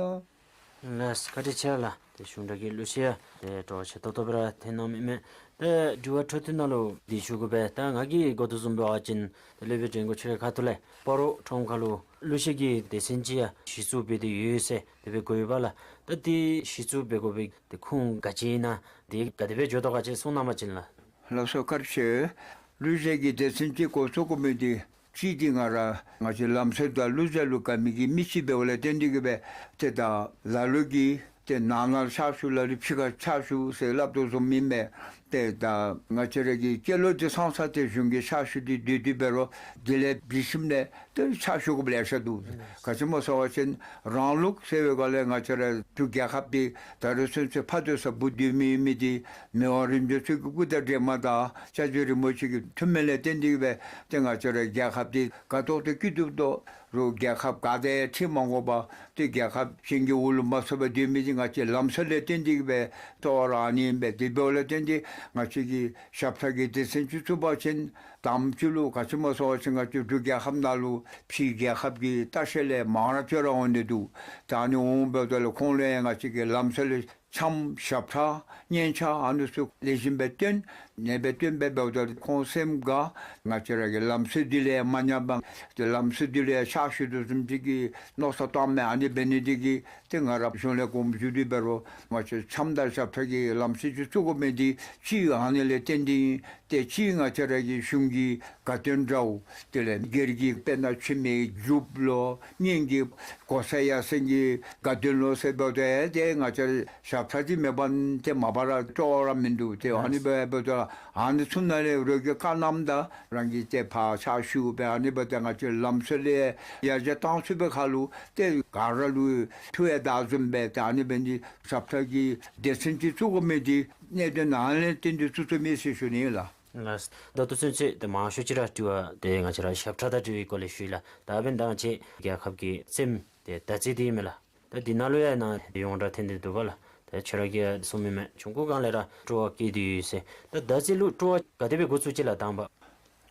ལགས་སོ། བཀའ་དྲིན་ཆེ་ལགས། ཏེ་གཞུང་སྒྲ་གི་གླུ་གཞས་ཡང་ཏེ་སྤྲོ་བ་ཆེ་ཏོག་ཏོ་སྦེ་ར་འཐེན་གནངམ་ཨིན་མས། ཏེ་དྲི་བ་འཕྲོ་མཐུད་ནང་ལུ་འདི་ཞུ་དགོ་པས། ད་ང་གིས་གོ་དོ་བཟུམ་འབད་བ་ཅིན་ཏེ་སློབ་དཔོན་དྲན་གོ་ཁྱོད་རའི་ཁ་ཐུག་ལས་སྤ་རོ་ཁྲོམ་ཁ་ལུ་གླུ་གཞས་ཀྱི་སྡེ་ཚན་ཅིག་ཡང་གཞི་བཙུགས་འབད་དེ་ཡོད་ཟེར་དེ་སྦེ་གོ་ཡོདཔ་ལགས། ད་འདི་གཞི་བཙུགས་འབད་དགོ་པའི་ཏེ་ཁུངས་ག་ཅི་ཨིན་ན་འདི་ག་དེ་སྦེ་འགྱོ་དོ་ག་ཅིག་གསུང་གནང་བ་ཅིན་ལགས། ལགས་སོ། བཀའ་དྲིན་ཆེ། གླུ་གཞས་ཀྱི་སྡེ་ཚན་ཅིག་འགོ་བཙུགས་དགོ་མི་འདི་ གཅིག་འདི་ང་ར་ང་བཅས་ལམ་སྲོལ་དང་ལུགས་སྲོལ་ལུ་དགའ་མི་གི་མི་ཅིག་འབདཝ་ལས་བརྟེན་ཏེ་གིས་སྦེ་ཏེ་ད་ལ་ལུ་གིས་ཏེ་ནང་ན་ཕྱག་ཞུ་ལ་ལུ་ཕྱི་ཁར་ཕྱག་ཞུ་ཟེར་སླབ་དོ་བཟུམ་ཨིན་པས། ཏེ་ད་ང་བཅས་ར་གི་སྐྱེས་ལོ་འདི་ཚང་ས་ཏེ་གཞུང་གི་ཕྱག་ཞུ་སྟེ་སྡོད་དེ་འབད་རུང་དེ་ལས་འབད་ཞིནམ་ལས་ཏེ་ཕྱག་ཞུ་དགོཔ་ལེ་ཤ་འདུག། ག་ཅི་སྨོ་ཟེར་བ་ཅིན་རང་ལུགས་ཟེར་བའི་སྒང་ལས་ང་བཅས་ར་འབྲུག་རྒྱལ་ཁབ་འདི་ད་རེས་ཚུན་ཚོད་ཕར་སྡོད་ས་བུ་སྡོད་མི་ཡོད་མི་འདི་མི་དབང་རིམ་བྱོན་ཚུ་གི་སྐུ་དང་འདྲེས་མ་དང་སྐྱབས་རྗེ་རིན་པོ་ཆེ་གི་ཐུགས་སྨོན་ལས་བརྟེན་ཏེ་གིས་སྦེ་ཏེ་ང་བཅས་ར་རྒྱལ་ཁབ་འདི་དགའ་ཏོག་ཏོ་སྐྱིད་སྡུག་ཏོག་རུང་རྒྱལ་ཁབ་ག་དེ་ཁྲིམས་མ་འགོག་པར་ཏེ་རྒྱལ་ཁབ་གཞན་གྱི་འོག་ལུ་མ་སོང་བར་སྡོད་མི་འདི་ང་བཅས་ལམ་སྲོལ་ལས་བརྟེན་ཏེ་གིས་སྦེ་གཙོ་བོ་ར་ཨ་ནི་ཨིན་པས། དེ་འབདཝ་ལས་བརྟེན་ཏེ་ང་བཅས་ཀྱི་ཞབས་ཁྲ་གི་སྡེ་ཚན་ཅིག་བཙུགས་པ་ཅིན་དང་པ་ཅིག་ལུ་ག་ཅི་སྨོ་ཟེར་བ་ཅིན་ང་བཅས་འབྲུག་རྒྱལ་ཁབ་ནང་ལུ་ཕྱི་རྒྱལ་ཁབ་ཀྱི་ལྟ་བཤལ་ལས་མང་རབས་ཅིག་ར་འོང་ནི་འདུག། ད་ཨ་ནི་འོང་འབདཝ་ད་ལུ་ཁོང་ལུ་ཡང་ང་བཅས་ཀྱི་ལམ་སྲོལ་ལས་འཆམ་ཞབས་ཁྲ་སྙན་ཆ་ཨ་ནི་ཚུ་ལེགས་ཤོམ་སྦེ་སྟོན་ནི་སྦེ་སྟོན་སྦེ་འབདཝ་ད་ཁོང་སེམས་དགའ། ང་བཅས་ར་གི་ལམ་སྲོལ་འདི་ལས་མ་ཉམས་པར་ཏེ་ལམ་སྲོལ་འདི་ལས་ཕྱག་ཞུ་དོ་བཟུམ་ཅིག་གི་མནོ་བསམ་བཏངམ་མས། ཨ་ནི་འབད་ནི་འདི་གིས་ཏེ་ང་ར་གཞུང་ལས་དགོངསམ་ཞུ་སྟེ་འབད་རུང་ང་བཅས་འཆམ་དང་ཞབས་ཁྲ་གི་ལམ་སྲོལ་ཅིག་བཙུགས་དགོ་མི་འདི་གཅིག་ཨ་ནི་ལས་བརྟེན་ཏེ་ཨིན། ཏེ་གཅིག་ང་བཅས་ར་གི་གཞུང་གི་དགའ་སྟོན་འདྲཝ་དེ་ལས་སྒེར་གྱི་དཔེར་ན་ཁྱིམ་གྱི་མཇུག་ལོ་གཉེན་གྱི་གོ་ས་ཡར་སེང་གི་དགའ་སྟོན་ལོ་ཟེར་འབདཝ་ད་ཏེ་ང་བཅས་ཞབས་ཁྲ་འདི་མེད་པ་ཏེ་མ་པ་ར་སྤྲོ་བ་ར་མིན་འདུག། ཏེ་ཨ་ནི་འབད་འབདཝ་ད་ཨ་ནི་ཚུ་ནང་ལས་རོགས་ཀྱི་བཀའ་གནངམ་ད་རང་གིས་ཏེ་ཕར་ཕྱག་ཞུ་སྦེ་ཨ་ནི་འབདཝ་ད་ང་བཅས་ལམ་སྲོལ་ལས་ཡར་རྒྱས་བཏང་ཚུགས་པའི་ཁར་ལུ་ཏེ་ག་ར་ལུ་ཐུགས་ཡང་དགའ་བཟུམ་སྦེ་ཏེ་ཨ་ནི་འབད་ནི་ཞབས་ཁྲ་གི་སྡེ་ཚན་ཅིག་བཙུགས་དགོ་མི་འདི་གནད་དོན་ནང་ལས་བརྟེན་ཏེ་བཙུགས་བཙུགས་མས་ཟེར་ཞུ་ནི་ལགས། ལགས། ད་ལྟོ་ཚུན་ཚོད་ཏེ་མང་ཤོས་ཅིག་ར་དྲི་བ་ཏེ་ང་བཅས་ར་ཞབས་ཁྲ་དང་འབྲེལ་བའི་སྐོར་ལས་ཞུ་ཡི་ལགས། ད་འབདན་ད་ང་བཅས་རྒྱལ་ཁབ་ཀྱི་རྩེདམོ་ཏེ་མདའ་རྩེད་འདི་ཨིན་མས་ལགས། ད་འདི་ནང་ལུ་ཡང་ནཱ་ཡོངས་གྲགས་ཐོན་ཏེ་འདུག་ག་ལགས། ད་ཁྱོད་ར་གིས་ཡང་གསུང་མི་མས། ཆུང་ཀུ་སྒང་ལས་ར་སྤྲོ་བ་སྐྱེས་ཏེ་ཡོད་ཟེར། ད་མདའ་རྩེད་ལུ་སྤྲོ་བ་ག་དེ་སྦེ་འགོ་བཙུགས་ཅི་ལགས་དང་པ།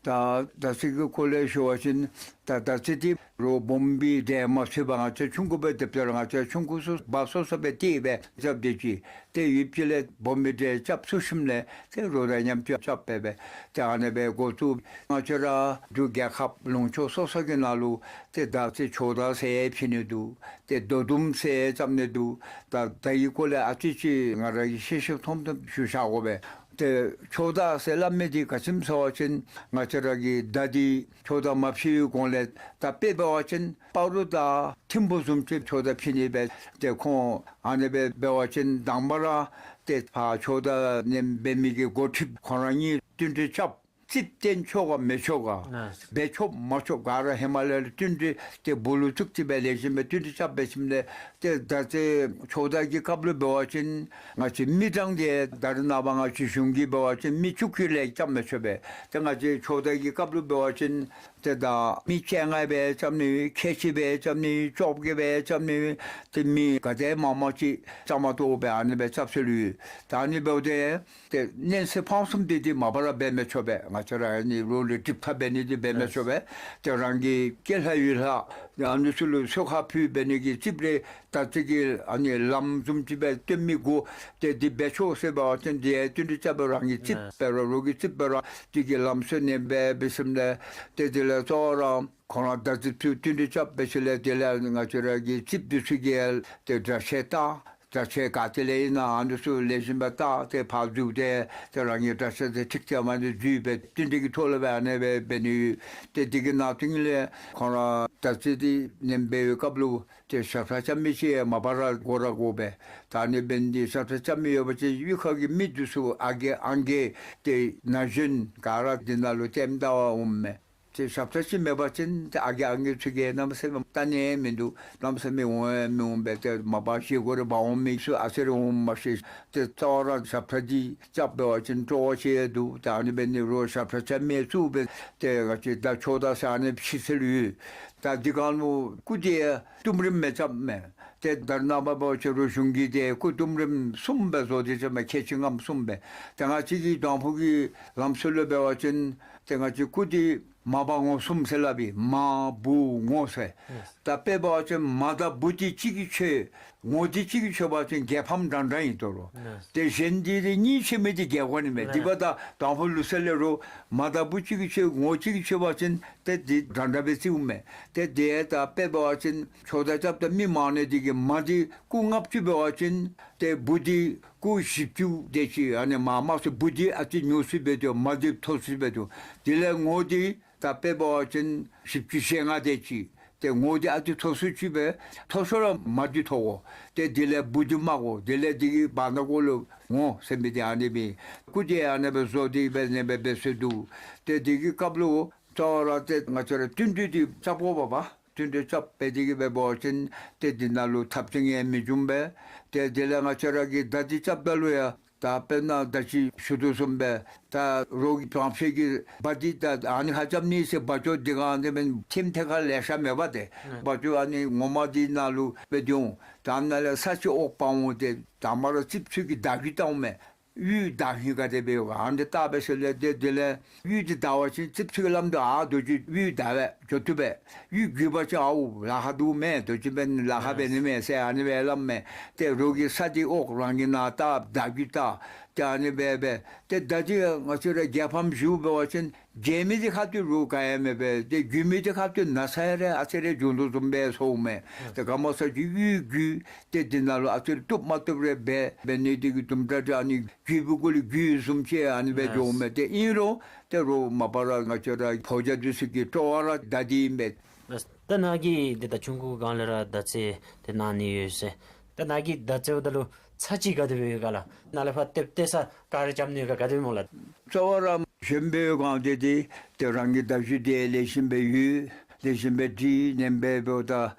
ད་མདའ་རྩེད་ཀྱི་སྐོར་ལས་ཞུ་བ་ཅིན་ད་མདའ་རྩེད་འདི་རོགས་སྦོམ་སྦེ་འདྲེས་མ་ཚུད་པར་ང་བཅས་ཆུང་ཀུ་སྦེ་སྡོདཔ་ད་ར་ང་བཅས་ཆུང་ཀུ་སོ་སོ་སྦ་སོ་སོ་སྦེ་ཏེ་སྦེ་རྐྱབ་སྡོད་ཅི། ཏེ་ཡུདཔ་ཅིག་ལས་སྦོམ་སྦེ་འདྲེས་རྐྱབ་ཚུགས་ཞིནམ་ལས་ཏེ་རོགས་དང་མཉམ་དུ་རྐྱབ་སྦེ་སྦེ་ཏེ་ཨ་ནེ་སྦེ་འགོ་བཙུགས། ང་བཅས་ར་འབྲུག་རྒྱལ་ཁབ་ལུང་ཕྱོགས་སོ་སོ་གི་ནང་ལུ་ཏེ་མདའ་རྩེད་ཆོག་མདའ་ཟེར་ཕྱེ་ནི་འདུག། ཏེ་རྡོ་དུམ་ཟེར་རྐྱབ་ནི་འདུག། ད་མདའ་གི་སྐོར་ལས་ཨ་ཙི་ཅིག་ང་ར་གིས་ཤེས་ཤེས་མཐོང་མཐོང་ཞུ་བཞག་དགོ་པས། ཏེ་ཆོག་མདའ་ཟེར་སླབ་མི་འདི་ག་ཅི་སྨོ་ཟེར་བ་ཅིན་ང་བཅས་ར་གི་མདའ་འདི་ཆོག་མདའ་མ་ཕྱེ་བའི་གོང་ལས་ད་དཔེ་འབད་བ་ཅིན་སྤ་རོ་དང་ཐིམ་ཕུ་བཟུམ་ཅིག་ཆོག་མདའ་ཕྱེ་ནི་སྦེ་ཏེ་ཁོང་ཨ་ནེ་སྦེ་འབད་བ་ཅིན་དང་པ་ར་ཏེ་ཕར་ཆོག་མདའ་ནེམ་འབད་མི་གི་འགོ་ཁྲིདཔ་ཁོང་ར་གཉིས་བསྟུན་གྲོས་རྐྱབ། རྩིགཔ་བཏོན་ཆོག་ག་མི་ཆོག་ག། ཨ་འབད་ཆོག་མ་ཆོག་ག་ར་ཧེ་མ་ལས་བསྟུན་གྲོས་ཏེ་སྦུག་ལུ་བཙུགས་ཏེ་སྦེ་ལེགས་ཤོམ་སྦེ་བསྟུན་གྲོས་རྐྱབ་འབད་ཞིནམ་ལས་ཏེ་མདའ་རྩེད་ཆོག་མདའ་གི་སྐབས་ལུ་འབད་བ་ཅིན་ང་བཅས་མི་གྲངས་འདི་ད་རེས་ནངས་པ་ང་བཅས་གཞུང་གིས་འབད་བ་ཅིན་མི་བཅུ་གི་ལས་རྐྱབ་མི་ཆོག་པས། ཏེ་ང་བཅས་ཆོག་མདའ་གི་སྐབས་ལུ་འབད་བ་ཅིན་ཏེ་ད་མི་བཅོ་ལྔ་སྦེ་རྐྱབ་ནི་ཁལ་གཅིག་སྦེ་རྐྱབ་ནི་བཅོ་བརྒྱད་སྦེ་རྐྱབ་ནི་ཏེ་མི་ག་དེ་མང་མང་ཅིག་རྐྱབ་མ་བཏུབ་པས། ཨ་ནི་སྦེ་རྐྱབ་སྲོལ་ཡོད། ད་ཨ་ནི་འབདཝ་ད་ཏེ་གནས་ཚུལ་ཕངས་གསུམ་འདི་འདི་མ་པ་ར་འབད་མི་ཆོག་པས། ང་བཅས་ར་ཨ་ནི་རོགས་ལུ་གྲིབ་ཐག་འབད་ནི་འདི་འབད་མི་ཆོག་པས། ཏེ་རང་གི་སྐྱེས་ལྷ་ཡུལ་ལྷ་ཨ་ནི་ཚུ་ལུ་གསོལ་ཁ་ཕུལ་འབད་ནི་གི་རྩིགཔ་རེ་མདའ་རྩེད་ཀྱི་ཨ་ནི་ལམ་བཟུམ་ཅིག་སྦེ་སྟོན་མི་དགོ། ཏེ་འདི་འབད་ཆོག་ཟེར་འབད་བ་ཅིན་འདི་ཡང་བསྟུན་གྲོས་རྐྱབ་པའི་རང་གི་རྩིགཔ་འབད་རུང་རོགས་ཀྱི་རྩིགཔ་འབད་རུང་འདི་གི་ལམ་སྲོལ་ནང་སྦེ་འབད་ཞིནམ་ལས་ཏེ་དེ་ལས་གཙོ་བོ་ར་ཁོང་ར་མདའ་རྩེདཔ་ཚུ་བསྟུན་གྲོས་རྐྱབ་འབད་ཞིནམ་ལས་དེ་ལས་ང་བཅས་ར་གི་རྩིགཔ་འདི་ཚུ་གིས་ཏེ་དྲག་ཆས་བལྟ། དྲག་ཆས་ག་ཏེ་ལས་ཨིན་ན་ཨ་ནི་ཚུ་ལེགས་ཤོམ་སྦེ་བལྟ་སྟེ་ཕར་འཛུལ་ཏེ་ཏེ་རང་གི་དྲག་ཆས་འདི་འཁྲིགས་ཏེ་མ་འདི་འཛུལ་སྦེ་བསྟུན་གྲོས་ཀྱི་ཐོག་ལས་སྦེ་ཨ་ནེ་སྦེ་འབད་ནི་ཡོད། ཏེ་འདི་གི་ནང་དོན་ལས་ཁོང་ར་མདའ་རྩེད་འདི་ནེམ་འབད་བའི་སྐབས་ལུ་ཏེ་ཞབས་ཁྲ་རྐྱབ་མི་ཅིག་མ་པ་ར་དགོ་ར་དགོ་པས། ད་ཨ་ནི་འབད་ནི་འདི་ཞབས་ཁྲ་རྐྱབ་མི་ཡོད་པ་ཅིན་གཡུས་ཁ་གི་མི་འདི་ཚུ་ཨ་རྒས་ཨང་རྒས་ཏེ་ན་གཞོན་ག་ར་འདི་ནང་ལུ་ལྟདམོ་བལྟ་བར་འོངམ་མས། ཏེ་ཞབས་ཁྲ་ཅིག་མེད་པ་ཅིན་ཏེ་ཨ་རྒས་ཨང་རྒས་ཚུ་གིས་གནམ་མེད་ས་མེད་བལྟ་ནི་མིན་འདུག། གནམ་མེད་ས་མེད་འོང་ཡང་མི་འོང་པས། ཏེ་མ་པ་བཞེས་སྒོ་རེ་འབག་འོང་མི་ཚུ་ཨ་ཙི་རེ་འོང་མ་ཤེས། ཏེ་རྩ་བ་ར་ཞབས་ཁྲ་འདི་རྐྱབ་འབད་བ་ཅིན་སྤྲོ་བ་ཆེ་འདུག། ད་ཨ་ནི་འབད་ནི་རོགས་ཞབས་ཁྲ་རྐྱབ་མི་ཚུ་སྦེ་ཏེ་ང་བཅས་མདའ་ཆོག་མདའ་ཟེར་ཨ་ནི་ཕྱེ་སྲོལ་ཡོད། ད་འདི་གང་ལུ་སྐུ་འདི་གཏུམ་རིམ་མི་རྐྱབ་མས། ཏེ་ད་རེས་ནངས་པ་འབད་བ་ཅིན་རོགས་གཞུང་གིས་ཏེ་སྐུ་གཏུམ་རིམ་གསུམ་སྦེ་བཟོ་སྟེ་རྐྱབ་མས། ཁལ་གཅིག་ལྔ་གསུམ་སྦེ། ཏེ་ང་བཅས་ཀྱི་དང་ཕུ་གི་ལམ་སྲོལ་ལུ་འབད་བ་ཅིན་ཏེ་ང་བཅས་སྐུ་འདི་མ་པ་ངོ་གསུམ་ཟེར་སླབ་ཨིན། མ་བུ་ངོ་ཟེར། ད་དཔེ་འབད་བ་ཅིན་མ་དང་བུ་འདི་གཅིག་གིས་ཆོད་ངོ་འདི་གཅིག་གིས་ཆོད་པ་ཅིན་རྒྱལ་ཕམ་འདྲན་འདྲ་ཨིན་དོ་རུང་། ཏེ་གཞན་འདི་འདི་གཉིས་ཆོད་མི་འདི་རྒྱལ་དགོ་ནི་མས། དེ་འབདཝ་ད་དང་ཕུ་ལུགས་སྲོལ་ལས་རོགས་མ་དང་བུ་གཅིག་གིས་ཆོད་ངོ་གཅིག་གིས་ཆོད་པ་ཅིན་ཏེ་འདི་འདྲན་འདྲ་སྦེ་བརྩིཝ་མས། ཏེ་དེ་ད་དཔེ་འབད་བ་ཅིན་ཆོག་མདའ་རྐྱབ་ད་མི་མང་ནི་འདི་གིས་མ་འདི་སྐུ་ལྔ་བཅུ་འབད་བ་ཅིན་ཏེ་བུ་འདི་སྐུ་བཞི་བཅུ་དེ་ཅིག་ཨ་ནི་མ་མ་སོ་བུ་འདི་ཨ་ཙི་ཉུང་སུ་སྦེ་སྡོད། མ་འདི་མཐོ་སུ་སྦེ་སྡོད། དེ་ལས་ངོ་འདི་ ད་དཔེ་འབད་བ་ཅིན་བཞི་བཅུ་ཞེ་ལྔ་དེ་ཅིག། ཏེ་ངོ་འདི་ཨ་ཙི་མཐོ་སུ་ཅིག་སྦེ་མཐོ་ཤོས་ར་མ་འདི་མཐོ་དགོ། ཏེ་དེ་ལས་སྦུག་འདི་དམའ་དགོ། དེ་ལས་འདི་གི་བར་ན་གུ་ལུ་ངོ་ཟེར་མི་འདི་ཨ་ནི་སྦེ་སྐུ་འདི་ཨ་ནི་སྦེ་བཟོ་སྟེ་སྦེ་ཨ་ནི་སྦེ་འབད་སྲོལ་འདུག། ཏེ་དེ་གི་སྐབས་ལུ་གཙོ་བོ་ར་ཏེ་ང་བཅས་ར་བསྟུན་གྲོས་འདི་རྐྱབ་དགོ་པས། བསྟུན་གྲོས་རྐྱབ་སྦེ་དེ་གི་སྦེ་འབད་བ་ཅིན་ཏེ་འདི་ནང་ལུ་འཐབ་འཁྲུག་ཡང་མི་འབྱུང་པས། ཏེ་དེ་ལས་ང་བཅས་ར་གིས་མདའ་འདི་རྐྱབ་ད་ལུ་ཡང་ད་དཔེར་ན་ད་ཅི་ཞུ་དོ་བཟུམ་སྦེ་ད་རོགས་ཀྱི་བང་ཕྱེད་ཀྱི་བ་འདི་ད་ཨ་ནི་ཁར་རྐྱབ་ནི་ཟེར་བ་ཅོ་འདི་ག་ཨ་ནི་སྦེ་ཐེམ་ཐེ་ཁ་ལེ་ཤ་མེད་པ་ཏེ། ཨ་བ་ཅོ་ཨ་ནི་ངོ་མ་འདི་ནང་ལུ་སྦེ་འདི་འོང་། ད་ནཱ་ལས་ས་ཅིག་འོག་སྤང་འོང་། ཏེ་དང་པ་ར་རྩིགཔ་ཚུ་གིས་བདའ་རྒྱུ་བལྟ་འོང་མས། གཡུས་བདའ་ཧིང་ག་དེ་སྦེ་ཡོད་ག་ཨ་ནི་འདི་བལྟ་སྦེ་ཟེར་ལས་ཏེ་དེ་ལས་གཡུས་འདི་བདའ་བ་ཅིན་རྩིགཔ་ཚུ་གིས་སླབ་དོ། ཨ་རྡོ་རྗེ་གཡུས་བདའ་བས་འགྱོ་བཏུབ་པས། གཡུས་བརྒྱུད་པ་ཅིན་ཨའུ་ལཱ་ཁག་འདུག་མས། རྡོ་རྗེ་འབད་ནི་ལཱ་ཁག་འབད་ནི་མས་ཟེར་ཨ་ནི་སྦེ་སླབ་མས། ཏེ་རོགས་ཀྱི་ས་འདི་འོག་རང་གི་ནང་བལྟ་བདའ་རྒྱུ་བལྟ། ཏེ་ཨ་ནི་སྦེ་སྦེ་ཏེ་ད་འདི་ང་བཅས་ར་རྒྱལ་ཕམ་ཞུ་འབད་བ་ཅིན་རྒྱལ་མི་འདི་ཁ་ཐུག་རོགས་ག་ཡང་མེད་པས། ཏེ་བརྒྱུད་མི་འདི་ཁ་ཐུག་ན་ཚ་རེ་ཨ་ཙི་རེ་འབྱུང་དོ་བཟུམ་སྦེ་སོང་མས། ཏེ་ག་མོ་ས་ཅིག་གཡུས་བརྒྱུད་ཏེ་འདི་ནང་ལུ་ཨ་ཙི་རེ་བཏུབ་མ་བཏུབ་རེ་འབད་འབད་ནི་འདི་གི་དུམ་གྲ་འདི་ཨ་ནི་བརྒྱུད་པའི་གུ་ལུ་བརྒྱུད་བཟུམ་ཅིག་ཨ་ནི་སྦེ་འགྱོཝ་མས། ཏེ་ཨིན་རུང་ཏེ་རོགས་མ་པ་ར་ང་བཅས་ར་ཕོ་རྒྱས་འདི་ཚུ་གི་སྤྲོ་བ་ར་ད་འདི་ཨིན་པས། ད་ནཱ་གི་འདི་ད་ཆུང་ཀུ་སྒང་ལས་ར་མདའ་རྩེད་དེ་གནང་ནི་ཡོད་ཟེར། ད་ནཱ་གི་མདའ་རྩེདཔ་ད་ལུ་ཚར་གཅིག་ག་དེ་སྦེ་ཡོད་ག་ལགས། ནཱ་ལས་ཕར་ཏེ་ཏེ་ས་ག་ར་རྐྱབ་ནི་ཡོད་ག་ག་དེ་སྦེ་སྨོ་ལགས། གཙོ་བོ་ར་གཞོནམ་སྦེ་ཡོད་སྒང་འདི་ཏེ་ཏེ་རང་གི་མདའ་གཞུ་འདི་ལེགས་ཤོམ་སྦེ་ཡོད། ལེགས་ཤོམ་སྦེ་སྒྲིག་ནེམ་སྦེ་འབདཝ་ད་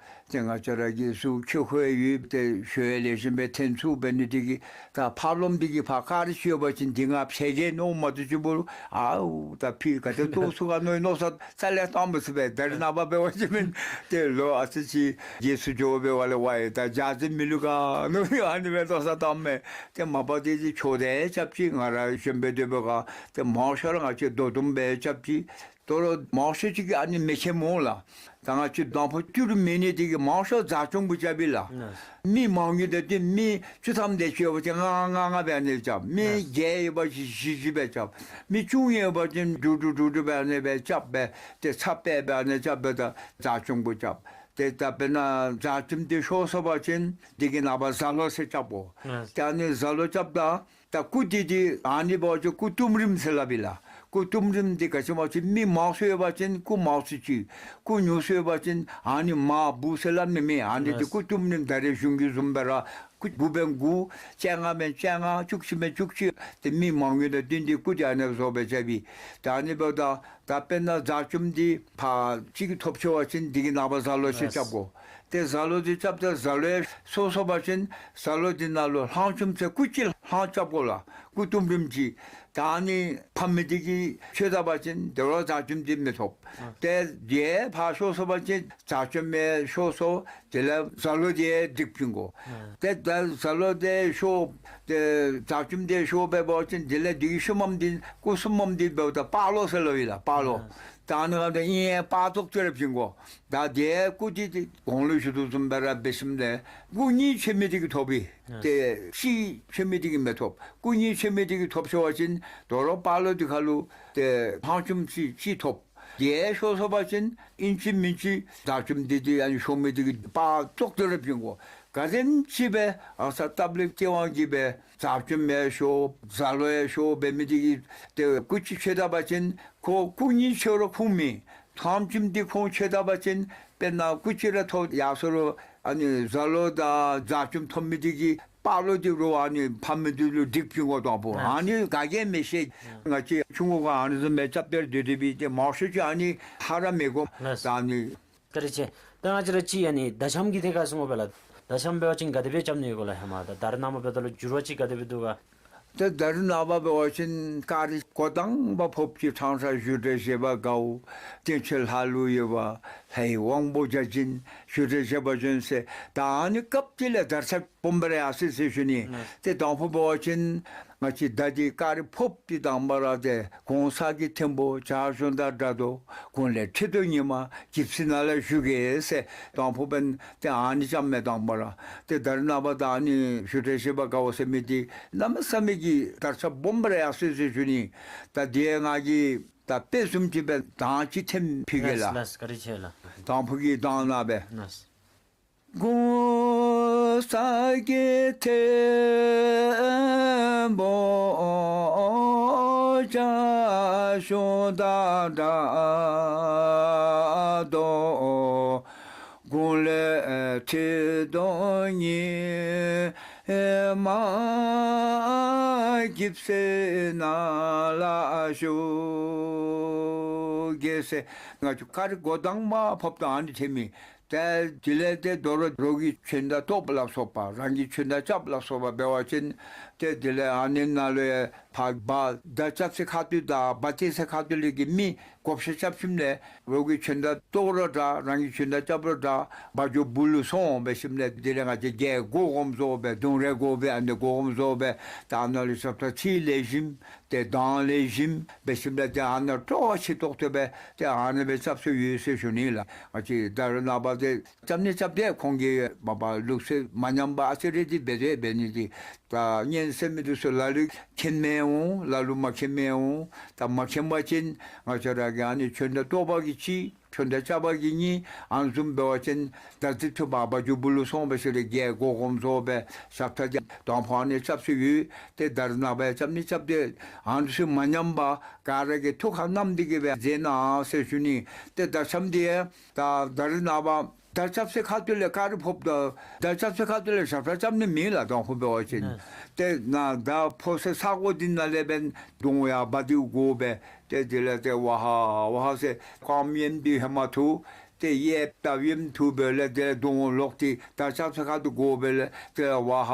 ཏེ་ང་བཅས་ར་གིས་ཚུར་འཁྱིད་ཁར་ཡོད། ཏེ་ཞུ་ཡང་ལེགས་ཤོམ་སྦེ་འཐེན་ཚུགས་འབད་ནི་འདི་གིས་ད་ཕར་ལོགམ་འདི་གིས་ཕར་ག་ར་ཅིག་ཡོད་པ་ཅིན་འདི་ང་ཕྱད་གེ་མནོཝ་མ་གཏོགས་ཅིག་འབོ་ཨའུ་ད་ཕི་ག་དེ་གཏོགས་ཚུགས་ག་མནོ་བའི་མནོ་བསམ་རྩ་ལས་བཏང་མི་ཚུགས་པས། ད་རེས་ནངས་པ་འབད་བ་ཅིན་མེན། ཏེ་ལོ་ཨ་ཙི་ཅིག་རྗེས་སུ་འགྱོ་བའི་བར་ལས་ཝའི་ད་རྒྱ་ཆེ་མི་ལུས་ག་མནོ་ཨ་ནི་སྦེ་མནོ་བསམ་བཏངམ་མས། ཏེ་མ་པ་འདི་ཏེ་ཆོས་དེ་རྐྱབ་ཅི། ང་ར་གཞོནམ་སྦེ་སྡོད་པའི་སྒང་ཏེ་མང་ཤོས་ར་ང་བཅས་རྡོ་དུམ་སྦེ་རྐྱབ་ཅི། དོ་རུང་མང་ཤོས་ཅིག་གིས་ཨ་ནི་མི་ཤེས་སྨོ་ལགས། ད་ང་བཅས་དང་ཕུ་ཏི་རུ་མེད་ནི་འདི་གིས་མང་ཤོས་རྫ་ཆུང་ཀུ་རྐྱབ་ཨིན་ལགས། མི་མང་ཉུང་དེ་ཏེ་མི་བཅུ་ཐམ་དེ་ཅིག་ཡོད་པ་ཅིན་ལྔ་ལྔ་ལྔ་སྦེ་ཨ་ནི་རྐྱབ། མི་བརྒྱད་ཡོད་པ་ཅིན་བཞི་བཞི་སྦེ་རྐྱབ། མི་བཅུ་ཡོད་པ་ཅིན་དྲུག་དྲུག་དྲུག་དྲུག་སྦེ་ཨ་ནི་སྦེ་རྐྱབ་སྦེ་ཏེ་ཚ་སྦེ་སྦེ་ཨ་ནི་རྐྱབ་སྦེ་ད་རྫ་ཆུང་ཀུ་རྐྱབ། ཏེ་ད་དཔེར་ན་རྫ་ཆུང་འདི་ཤོར་སོང་པ་ཅིན་འདི་གི་ནངས་པ་ཟ་ལོ་ཟེར་རྐྱབ་དགོ། ཏེ་ཨ་ནི་ཟ་ལོ་རྐྱབ་ད་ད་སྐུ་འདི་འདི་ཨ་ནི་འབད་བ་ཅིན་སྐུ་གཏུམ་རིམ་ཟེར་སླབ་ཨིན་ལགས། སྐུ་གཏུམ་རིམ་འདི་ག་ཅི་སྨོ་ཅིག་མི་མང་སུ་ཡོད་པ་ཅིན་སྐུ་མང་སུ་ཅིག། སྐུ་ཉུང་སུ་ཡོད་པ་ཅིན་ཨ་ནི་མར་བུ་ཟེར་སླབ་ནི་མེད། ཨ་ནི་འདི་སྐུ་གཏུམ་རིམ་ད་རེས་གཞུང་གི་བཟུམ་སྦེ་ར་སྐུ་དགུ་འབད་དགུ། བཅོ་ལྔ་འབད་བཅོ་ལྔ། བཅུ་གཅིག་འབད་བཅུ་གཅིག། ཏེ་མི་མང་ཉུང་དང་བསྟུན་ཏེ་སྐུ་འདི་ཨ་ནི་བཟོ་སྦེ་རྐྱབ་ཨིན། ད་ཨ་ནི་འབདཝ་ད་ད་དཔེར་ན་རྫ་ཆུང་འདི་ཕར་གཅིག་གིས་ཐོབ་ཆི་བ་ཅིན་འདི་གི་ནངས་པ་ཟ་ལོ་ཟེར་རྐྱབ་དགོ། ཏེ་ཟ་ལོ་འདི་རྐྱབ་ད་ཟ་ལོ་ཡང་ཤོར་སོང་པ་ཅིན་ཟ་ལོ་འདི་ནང་ལུ་ལྷང་ཆུམ་ཟེར་སྐུ་གཅིག་ལྷང་རྐྱབ་དགོ་ལགས། སྐུ་གཏུམ་རིམ་གཅིག། ད་ཨ་ནི་ཕམ་མི་འདི་གིས་འཕྱོག་ད་པ་ཅིན་དོ་རུང་རྫ་ཆུང་འདི་མི་ཐོབ། ཏེ་དེ་ཕར་ཤོར་སོང་པ་ཅིན་རྫ་ཆུང་ཡང་ཤོར་སོང་། དེ་ལས་ཟ་ལོ་འདི་སྒྲིག་བྱིན་དགོ། ཏེ་ད་ཟ་ལོ་འདི་ཤོར་ཏེ་རྫ་ཆུང་འདི་ཤོར་འབད་བ་ཅིན་དེ་ལས་འདི་གི་ཤུལ་མམ་འདི་སྐུ་གསུམ་མམ་འདི་འབདཝ་ད་དཔའ་ལོ་ཟེར་སླབ་ཨིན་ལགས། དཔའ་ལོ། ད་ཨ་ནི་ག་ད་ཨིན་ཡང་དཔའ་ཙོག་ཅིག་ར་བྱིན་དགོ། ད་དེ་སྐུ་འདི་ཏེ་གོང་ལུ་ཞུ་དོ་བཟུམ་སྦེ་ར་འབད་ཞིནམ་ལས་སྐུ་གཉིས་ཆོད་མི་འདི་གིས་ཐོབ་ཨིན། ཏེ་གཅིག་ཆོད་མི་འདི་གིས་མི་ཐོབ། སྐུ་གཉིས་ཆོད་མི་འདི་གིས་ཐོབ་ཆི་བ་ཅིན་དོ་རུང་དཔའ་ལོ་འདི་ཁར་ལུ་ཏེ་ལྷང་ཆུམ་ཅིག་གཅིག་ཐོབ། དེ་ཤོར་སོང་པ་ཅིན་ཨིན་ཅི་མིན་ཅི་རྫ་ཆུང་འདི་ཏེ་ཨ་ནི་ཤོར་མི་འདི་གིས་དཔའ་ཙོག་ཅིག་ར་བྱིན་དགོ། ག་དེམ་ཅིག་སྦེ་ཨ་ས་སྟབས་ལེགས་སྟེས་དབང་གིས་སྦེ་རྫ་ཆུང་ཡང་ཤོར་ཟ་ལོ་ཡང་ཤོར་འབད་མི་འདི་གིས་ཏེ་སྐུ་གཅིག་འཕྱོག་ད་པ་ཅིན་ཁོ་སྐུ་གཉིས་འཕྱོག་རུང་ཁུངས་མེད། ལྷང་ཆུམ་འདི་ཁོང་འཕྱོག་ད་པ་ཅིན་དཔེར་ན་སྐུ་གཅིག་ར་ཐོབ་ཡར་སོང་རུང་ཨ་ནི་ཟ་ལོ་དང་རྫ་ཆུང་ཐོབ་མི་འདི་གིས་དཔའ་ལོ་འདི་རུང་ཨ་ནི་ཕམ་མི་འདི་ལུ་སྒྲིག་བྱིན་དགོ། དང་ཕུ་ཨ་ནི་ག་གིས་མི་ཤེས། ང་བཅས་ཆུང་ཀུ་སྒང་ཨ་ནི་བཟུམ་སྦེ་རྐྱབ་སྟེ་སྡོད་སྡོད་པའི་ཏེ་མང་ཤོས་ཅིག་ཨ་ནི་ཧ་ར་མི་གོ། ད་ཨ་ནི་བཀའ་དྲིན་ཆེ། ད་ང་བཅས་ར་ཅིག་ཨ་ནི་མདའ་འཆམ་གྱི་ཐད་ཁར་གསུང་དགོ་པས་ལགས། མདའ་འཆམ་འབད་བ་ཅིན་ག་དེ་སྦེ་འཆམ་ནི་ཡོད་ག་ལགས། ཧེ་མ་ད་ད་རེས་ནངས་པ་འབདཝ་ད་ལུ་འགྱུར་བ་ཅིག་ག་དེ་སྦེ་འདུག་ག། ཏེ་ད་རེས་ནངས་པ་འབད་བ་ཅིན་ག་རི་འགོ་དང་པ་ཕོགཔ་ཅིག་ཕྲང་ཕྲང་བཞུགས་གྲལ་བཞི་པ་དགའ་བོ་སྟེང་ཕྱོགས་ལྷ་ལུ་ཡོད་པ་ལྷའི་དབང་པོ་བརྒྱ་བྱིན་བཞུགས་གྲལ་བཞི་པ་བྱོན་ཟེར་ད་ཨ་ནི་སྐབས་ཅིག་ལས་དར་ཁྱབ་སྦོམ་སྦེ་ར་ཡར་སོ་ཡི་ཟེར་ཞུ་ནི། ཏེ་དང་ཕུ་འབད་བ་ཅིན་ང་བཅས་མདའ་འདི་ག་རི་ཕོགཔ་ཅིག་དང་པ་ར་ཏེ་གོང་ས་གི་ཐིམ་ཕུ་བྱ་གཞུང་དང་འདྲ་དོ་གོང་ལས་ཁྲི་གདུགས་ཉི་མ་ཇི་སྲིད་ནང་ལ་བཞུགས་གེ་ཟེར་དང་ཕུ་འབདན་ཏེ་ཨ་ནི་འཆམ་མས་དང་པ་ར། ཏེ་ད་རེས་ནངས་པ་ད་ཨ་ནི་བཞུགས་གྲལ་བཞི་པ་དགའ་བོ་ཟེར་མི་འདི་གནམ་མེད་ས་མེད་ཀྱི་དར་ཁྱབ་སྦོམ་སྦེ་ར་ཡར་སོ་ཡི་ཟེར་ཞུ་ནི། ད་དེ་ང་གིས་ད་དཔེ་བཟུམ་ཅིག་སྦེ་གདངས་ཅིག་ཐེམ་ཕུལ་གེ་ལགས། ལགས་ལགས། བཀའ་དྲིན་ཆེ་ལགས། དང་ཕུ་གི་གདངས་ནང་སྦེ། ལགས། གོང་ས་གི་ཐིམ་ཕུ་ ཅ་ཤོ་ད་དྲ་དོ། གུང་ལས་ཁྲི་གདོན་ཉི་མ་འགྱིབ་སེ་ནང་ལ་ཞུགས་གེ་ཟེར། ང་བཅས་བཀའ་དྲིན་འགོ་དང་པ་ཕོགཔ་ད་ཨ་ནི་ཐེབས་མི། ཏེ་དེ་ལས་ཏེ་དོ་རུང་རོགས་ཀྱི་ཆོས་འདྲ་གཏོགསཔ་ལ་སོགས་པ་རང་གི་ཆོས་འདྲ་རྐྱབ་ལ་སོགས་པ་འབད་བ་ཅིན་ཏེ་དེ་ལས་ཨ་ནི་ནང་ལུ་ཡང་ཕར་བ་དར་རྐྱབ་སའི་ཁ་ཐུག་དང་བ་བཏེག་སའི་ཁ་ཐུག་ལས་ཀྱི་མི་བགོ་བཤའ་རྐྱབ་ཞིནམ་ལས་རོགས་ཀྱི་ཆོས་འདྲ་གཏོགས་རུང་དྲག་རང་གི་ཆོས་འདྲ་རྐྱབ་རུང་དྲག་བ་འཇོ་སྦུག་ལུ་སོང་འབད་ཞིནམ་ལས་དེ་ལས་ང་བཅས་རྒྱལ་སྒོ་སྒོམ་བཟོ་སྦེ་གདུང་རས་སྒོ་སྦེ་ཨ་ནི་སྒོ་སྒོམ་བཟོ་སྦེ་ད་ཨ་ནཱ་ལུ་ཞབས་ཁྲ་ཚིག་ལེགས་ཤོམ་ཏེ་གདངས་ལེགས་ཤོམ་འབད་ཞིནམ་ལས་ཏེ་ཨ་ནཱ་སྤྲོ་བ་ཆེ་ཏོག་ཏོ་སྦེ་ཏེ་ཨ་ནི་སྦེ་རྐྱབ་སྲོལ་ཡོད་ཟེར་ཞུ་ནི་ལགས། ང་བཅས་ད་རེས་ནངས་པ་ཏེ་རྐྱབ་ནི་རྐྱབ་སྟེ་ཁོང་གིས་མ་པ་ལུགས་སྲོལ་མ་ཉམས་པར་ཨ་ཙི་རེ་འདི་འབད་དེ་འབད་ནི་འདི་ད་ཉན་ཟེར་མི་འདི་ཚུ་ལ་ལུ་མཁྱེན་མི་འོང་ལ་ལུ་མ་མཁྱེན་མི་འོང་། ད་མ་མཁྱེན་པ་ཅིན་ང་བཅས་ར་གི་ཨ་ནི་ཆོས་འདྲ་གཏོགས་པ་གིས་གཅིག་ཆོས་འདྲ་རྐྱབ་པ་གིས་གཉིས། ཨ་ནི་བཟུམ་འབད་བ་ཅིན་ད་རྩིས་ཐུབ་པ་བ་འཇོ་སྦུག་ལུ་སོང་འབད་ཞིནམ་ལས་རྒྱལ་སྒོ་སྒོམ་བཟོ་སྦེ་ཞབས་ཁྲ་འདི་དང་ཕུ་ཨ་ནི་རྐྱབ་སྲོལ་ཡོད། ཏེ་ད་རེས་ནངས་པ་ཡང་རྐྱབ་ནི་རྐྱབ་སྟེ་ཨ་ནི་ཚུ་མ་ཉམས་པར་ག་ར་གིས་ཐུགས་ཁར་བསྣམས་ཏེ་གིས་སྦེ་མཛད་གནང་ཟེར་ཞུ་ནི། ཏེ་དར་འཆམ་འདི་ཡང་ད་ད་རེས་ནངས་པ་དར་རྐྱབ་སའི་ཁ་ཐུག་ལས་བཀའ་དྲིན་ཕོགཔ་ད་དར་རྐྱབ་སའི་ཁ་ཐུག་ལས་ཞབས་ཁྲ་རྐྱབ་ནི་མེད་ལགས། དང་ཕུ་འབད་བ་ཅིན་ཏེ་ནཱ་དར་ཕོག་སའི་ས་གོ་འདི་ནང་ལས་འབདན་གདུང་ཡར་བ་འདི་བསྒོར་སྦེ་ཏེ་དེ་ལས་ཏེ་ཝ་ཧ་ཝ་ཧ་ཟེར་རྐངམ་གཡེམ་སྟེ་ཧེ་མ་འཐུ། ཏེ་གཡས་བཏབ་གཡོན་འཐུ་འབདཝ་ལས་དེ་ལས་གདུང་ལོག་སྟེ་དར་རྐྱབ་སའི་ཁ་ཐུག་བསྒོར་འབདཝ་ལས་དེ་ལས་ཝ་ཧ་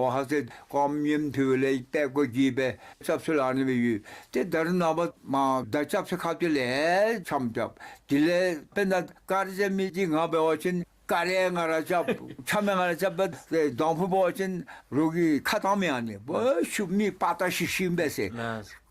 ཝ་ཧ་ཟེར་རྐངམ་གཡོན་འཐུཝ་ལས་པད་སྐོར་གྱིས་སྦེ་རྐྱབ་སྲོལ་ཨ་ནི་སྦེ་ཡོད། ཏེ་ད་རེས་ནངས་པ་མར་དར་རྐྱབ་སའི་ཁ་ཐུག་ལས་འཆམ་རྐྱབ། དེ་ལས་དཔེར་ན་ཀ་རེ་རྐྱབ་མི་འདི་ང་འབད་བ་ཅིན་ཀ་རེ་ང་ར་རྐྱབ་འཆམ་ཡང་ང་ར་རྐྱབ་སྦེ་དང་ཕུ་འབད་བ་ཅིན་རོགས་ཀྱིས་ཁ་བཏང་མི་ཨ་ནི་བ་ཤུབ་མི་པ་ཏ་ཤི་ཤི་འབད་ཟེར།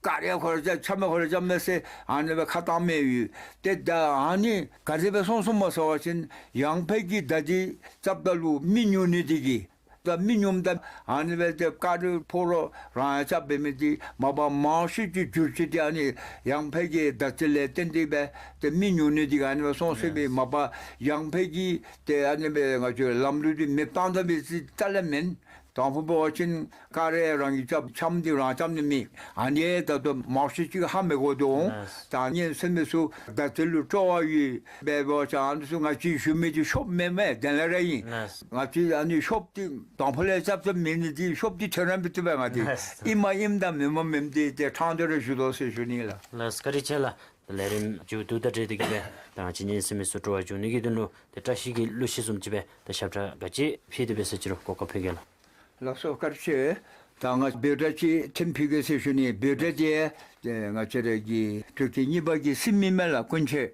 ཀ་རེ་ཁོ་ར་རྐྱབ་འཆམ་ཡང་ཁོ་ར་རྐྱབ་མས་ཟེར་ཨ་ནི་སྦེ་ཁ་བཏང་མི་ཡོད། ཏེ་ད་ཨ་ནི་ག་དེ་སྦེ་སོང་སོངམ་མས་ཟེར་བ་ཅིན་ཡང་ཕར་གྱི་དར་འདི་རྐྱབ་ད་ལུ་མི་ཉུང་ནི་འདི་གིས་ད་མི་ཉུངམ་ད་ཨ་ནི་སྦེ་ཏེ་ཀ་རེ་ཕོག་རུང་རང་ཡང་རྐྱབ་འབད་མི་འདི་མ་པ་མང་ཤོས་ཀྱི་འགྱུར་བཅོས་འདི་ཨ་ནི་ཡང་ཕར་གྱི་དར་རྩེ་ལས་བརྟེན་ཏེ་སྦེ་ཏེ་མི་ཉུང་ནི་འདི་གིས་ཨ་ནི་སྦེ་སོང་སོང་མས། མ་པ་ཡང་ཕར་གྱི་ཏེ་ཨ་ནི་སྦེ་ང་བཅས་ལམ་ལུགས་འདི་མེདཔ་བཏང་ད་མི་ཅིག་རྩ་ལས་མེན། དང་ཕུ་འབད་བ་ཅིན་ཀ་རེ་རང་གིས་རྐྱབ་འཆམ་འདི་རང་རྐྱབ་ནི་མེད། ཨ་ནི་ད་ལྟོ་མང་ཤོས་ཅིག་ཧ་མི་གོ་དོ་འོང་། ད་ཉན་ཟེར་མི་ཚུ་དར་རྩེ་ལུ་སྤྲོ་བ་ཡོད་འབད་བ་ཅིན་ཨ་ནི་ཚུ་ང་བཅས་ཞུ་མི་འདི་ཤོབ་མེན་མས། དེ་ལས་ར་ཨིན། ང་བཅས་ཨ་ནི་ཤོབ་འདི་དང་ཕུ་ལས་རྐྱབ་རྐྱབ་མེད་ནི་འདི་ཤོབ་འདི་ཐོན་ར་མི་བཏུབ་པས། ང་འདི་ཨིནམ་ཨིནམ་དང་མེནམ་མེནམ་འདི་ཏེ་ཕྲང་སྟེ་ར་ཞུ་དོ་ཟེར་ཞུ་ནི་ལགས། ལགས་བཀའ་དྲིན་ཆེ་ལགས། ད་ལས་རིམ་མཇུག་བསྡུ་དང་འབྲེལ་ཏེ་གིས་སྦེ་ད་ང་བཅས་ཉན་ཟེར་མི་ཚུ་སྤྲོ་བ་བྱུང་ནི་གི་དོན་ལུ་ཏེ་བཀྲ་ཤིས་ཀྱི་གླུ་གཞས་བཟུམ་ཅིག་སྦེ་ད་ཞབས་ཁྲ་ག་ཅི་ཕུལ་ཏེ་འབད་ཟེར་ཅི་རུང་གོ་སྐབས་ཕུལ་གེ་ལགས། ལགས་སོ་བཀའ་དྲིན་ཆེ། ད་ང་འབོད་སྒྲ་ཅིག་ཐེངས་ཕུལ་གེ་ཟེར་ཞུ་ནི། འབོད་སྒྲ་འདི་ཏེ་ང་བཅས་ར་གི་འབྲུག་རྒྱལ་གཉིས་པ་གི་སྲིངམོ་ཨིན་མས་ལགས། ཀུན་མཁྱེན་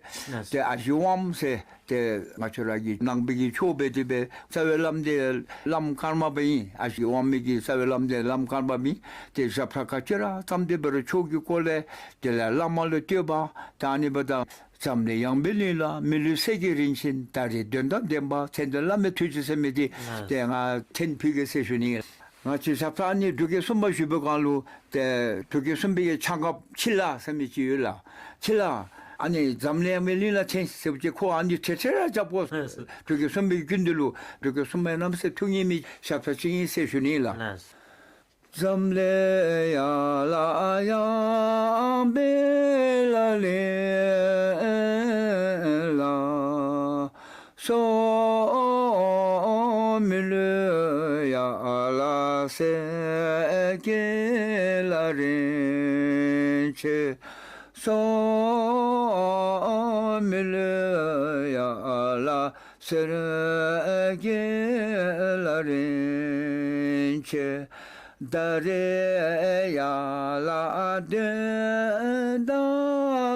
ཏེ་ཨ་ཞེ་དབང་ཟེར་ཏེ་ང་བཅས་ར་གི་ནང་པའི་གི་ཆོས་འབད་དེ་སྦེ་རྩ་བའི་བླམ་འདི་བླམ་ཀརྨ་པ་ཨིན། ཨ་ཞེ་དབང་མི་གི་རྩ་བའི་བླམ་འདི་བླམ་ཀརྨ་པ་ཨིན། ཏེ་ཞབས་ཁྲ་ག་ཅི་ར་བརྩམས་ཏེ་འབད་རུང་ཆོས་ཀྱི་སྐོར་ལས་དེ་ལས་བླ་མ་ལུ་བསྟོད་པ་ད་ཨ་ནི་འབདཝ་ད་འཛམ་གླིང་ཡངས་པའི་གླིང་ལ། མི་ལུས་སྲས་ཀྱི་རིན་ཆེན། ད་རེས་དོན་དང་ལྡན་པ། མཚན་དོན་བླ་མའི་ཐུགས་རྗེ་ཟེར་མི་འདི་ཏེ་ང་ཐེངས་ཕུལ་གེ་ཟེར་ཞུ་ནི། ང་བཅས་ཞབས་ཁྲ་ཨ་ནི་འབྲུག་རྒྱལ་གསུམ་པ་ཞུ་བའི་སྒང་ལུ་ཏེ་འབྲུག་རྒྱལ་གསུམ་པའི་གི་ཆང་ཁབ་ཕྱི་ལ་ཟེར་མི་ཅིག་ཡོད་ལགས། ཕྱི་ལ་ཨ་ནི་འཛམ་གླིང་ཡངས་པའི་གླིང་ལ་འཐེན་ཟེར་བ་ཅིན་ཁོ་ཨ་ནི་ཁྲེ་ཁྲེ་ར་རྐྱབ་དགོ། འབྲུག་རྒྱལ་གསུམ་པའི་རྒྱུན་འདི་ལུ་འབྲུག་རྒྱལ་གསུམ་པ་གནམ་མེད་ས་མེད་ཐུགས་མཉེས་མི་ཞབས་ཁྲ་ཅིག་ཨིན་ཟེར་ཞུ་ནི་ལགས། འཛམ་གླིང་ཡར་ལ་ཡངས་པའི་ལག་ལེན་ལ་སོགས། མི་ལུས་ཡར་ལ་སྲས་ཀྱི་ལག་ལེན་ཆེ་སོགས། མི་ལུས་ཡར་ལ་སྲས་ཀྱི་ལག་ལེན་ཆེ། ད་རེས་ཡར་ལ་དོན་དག་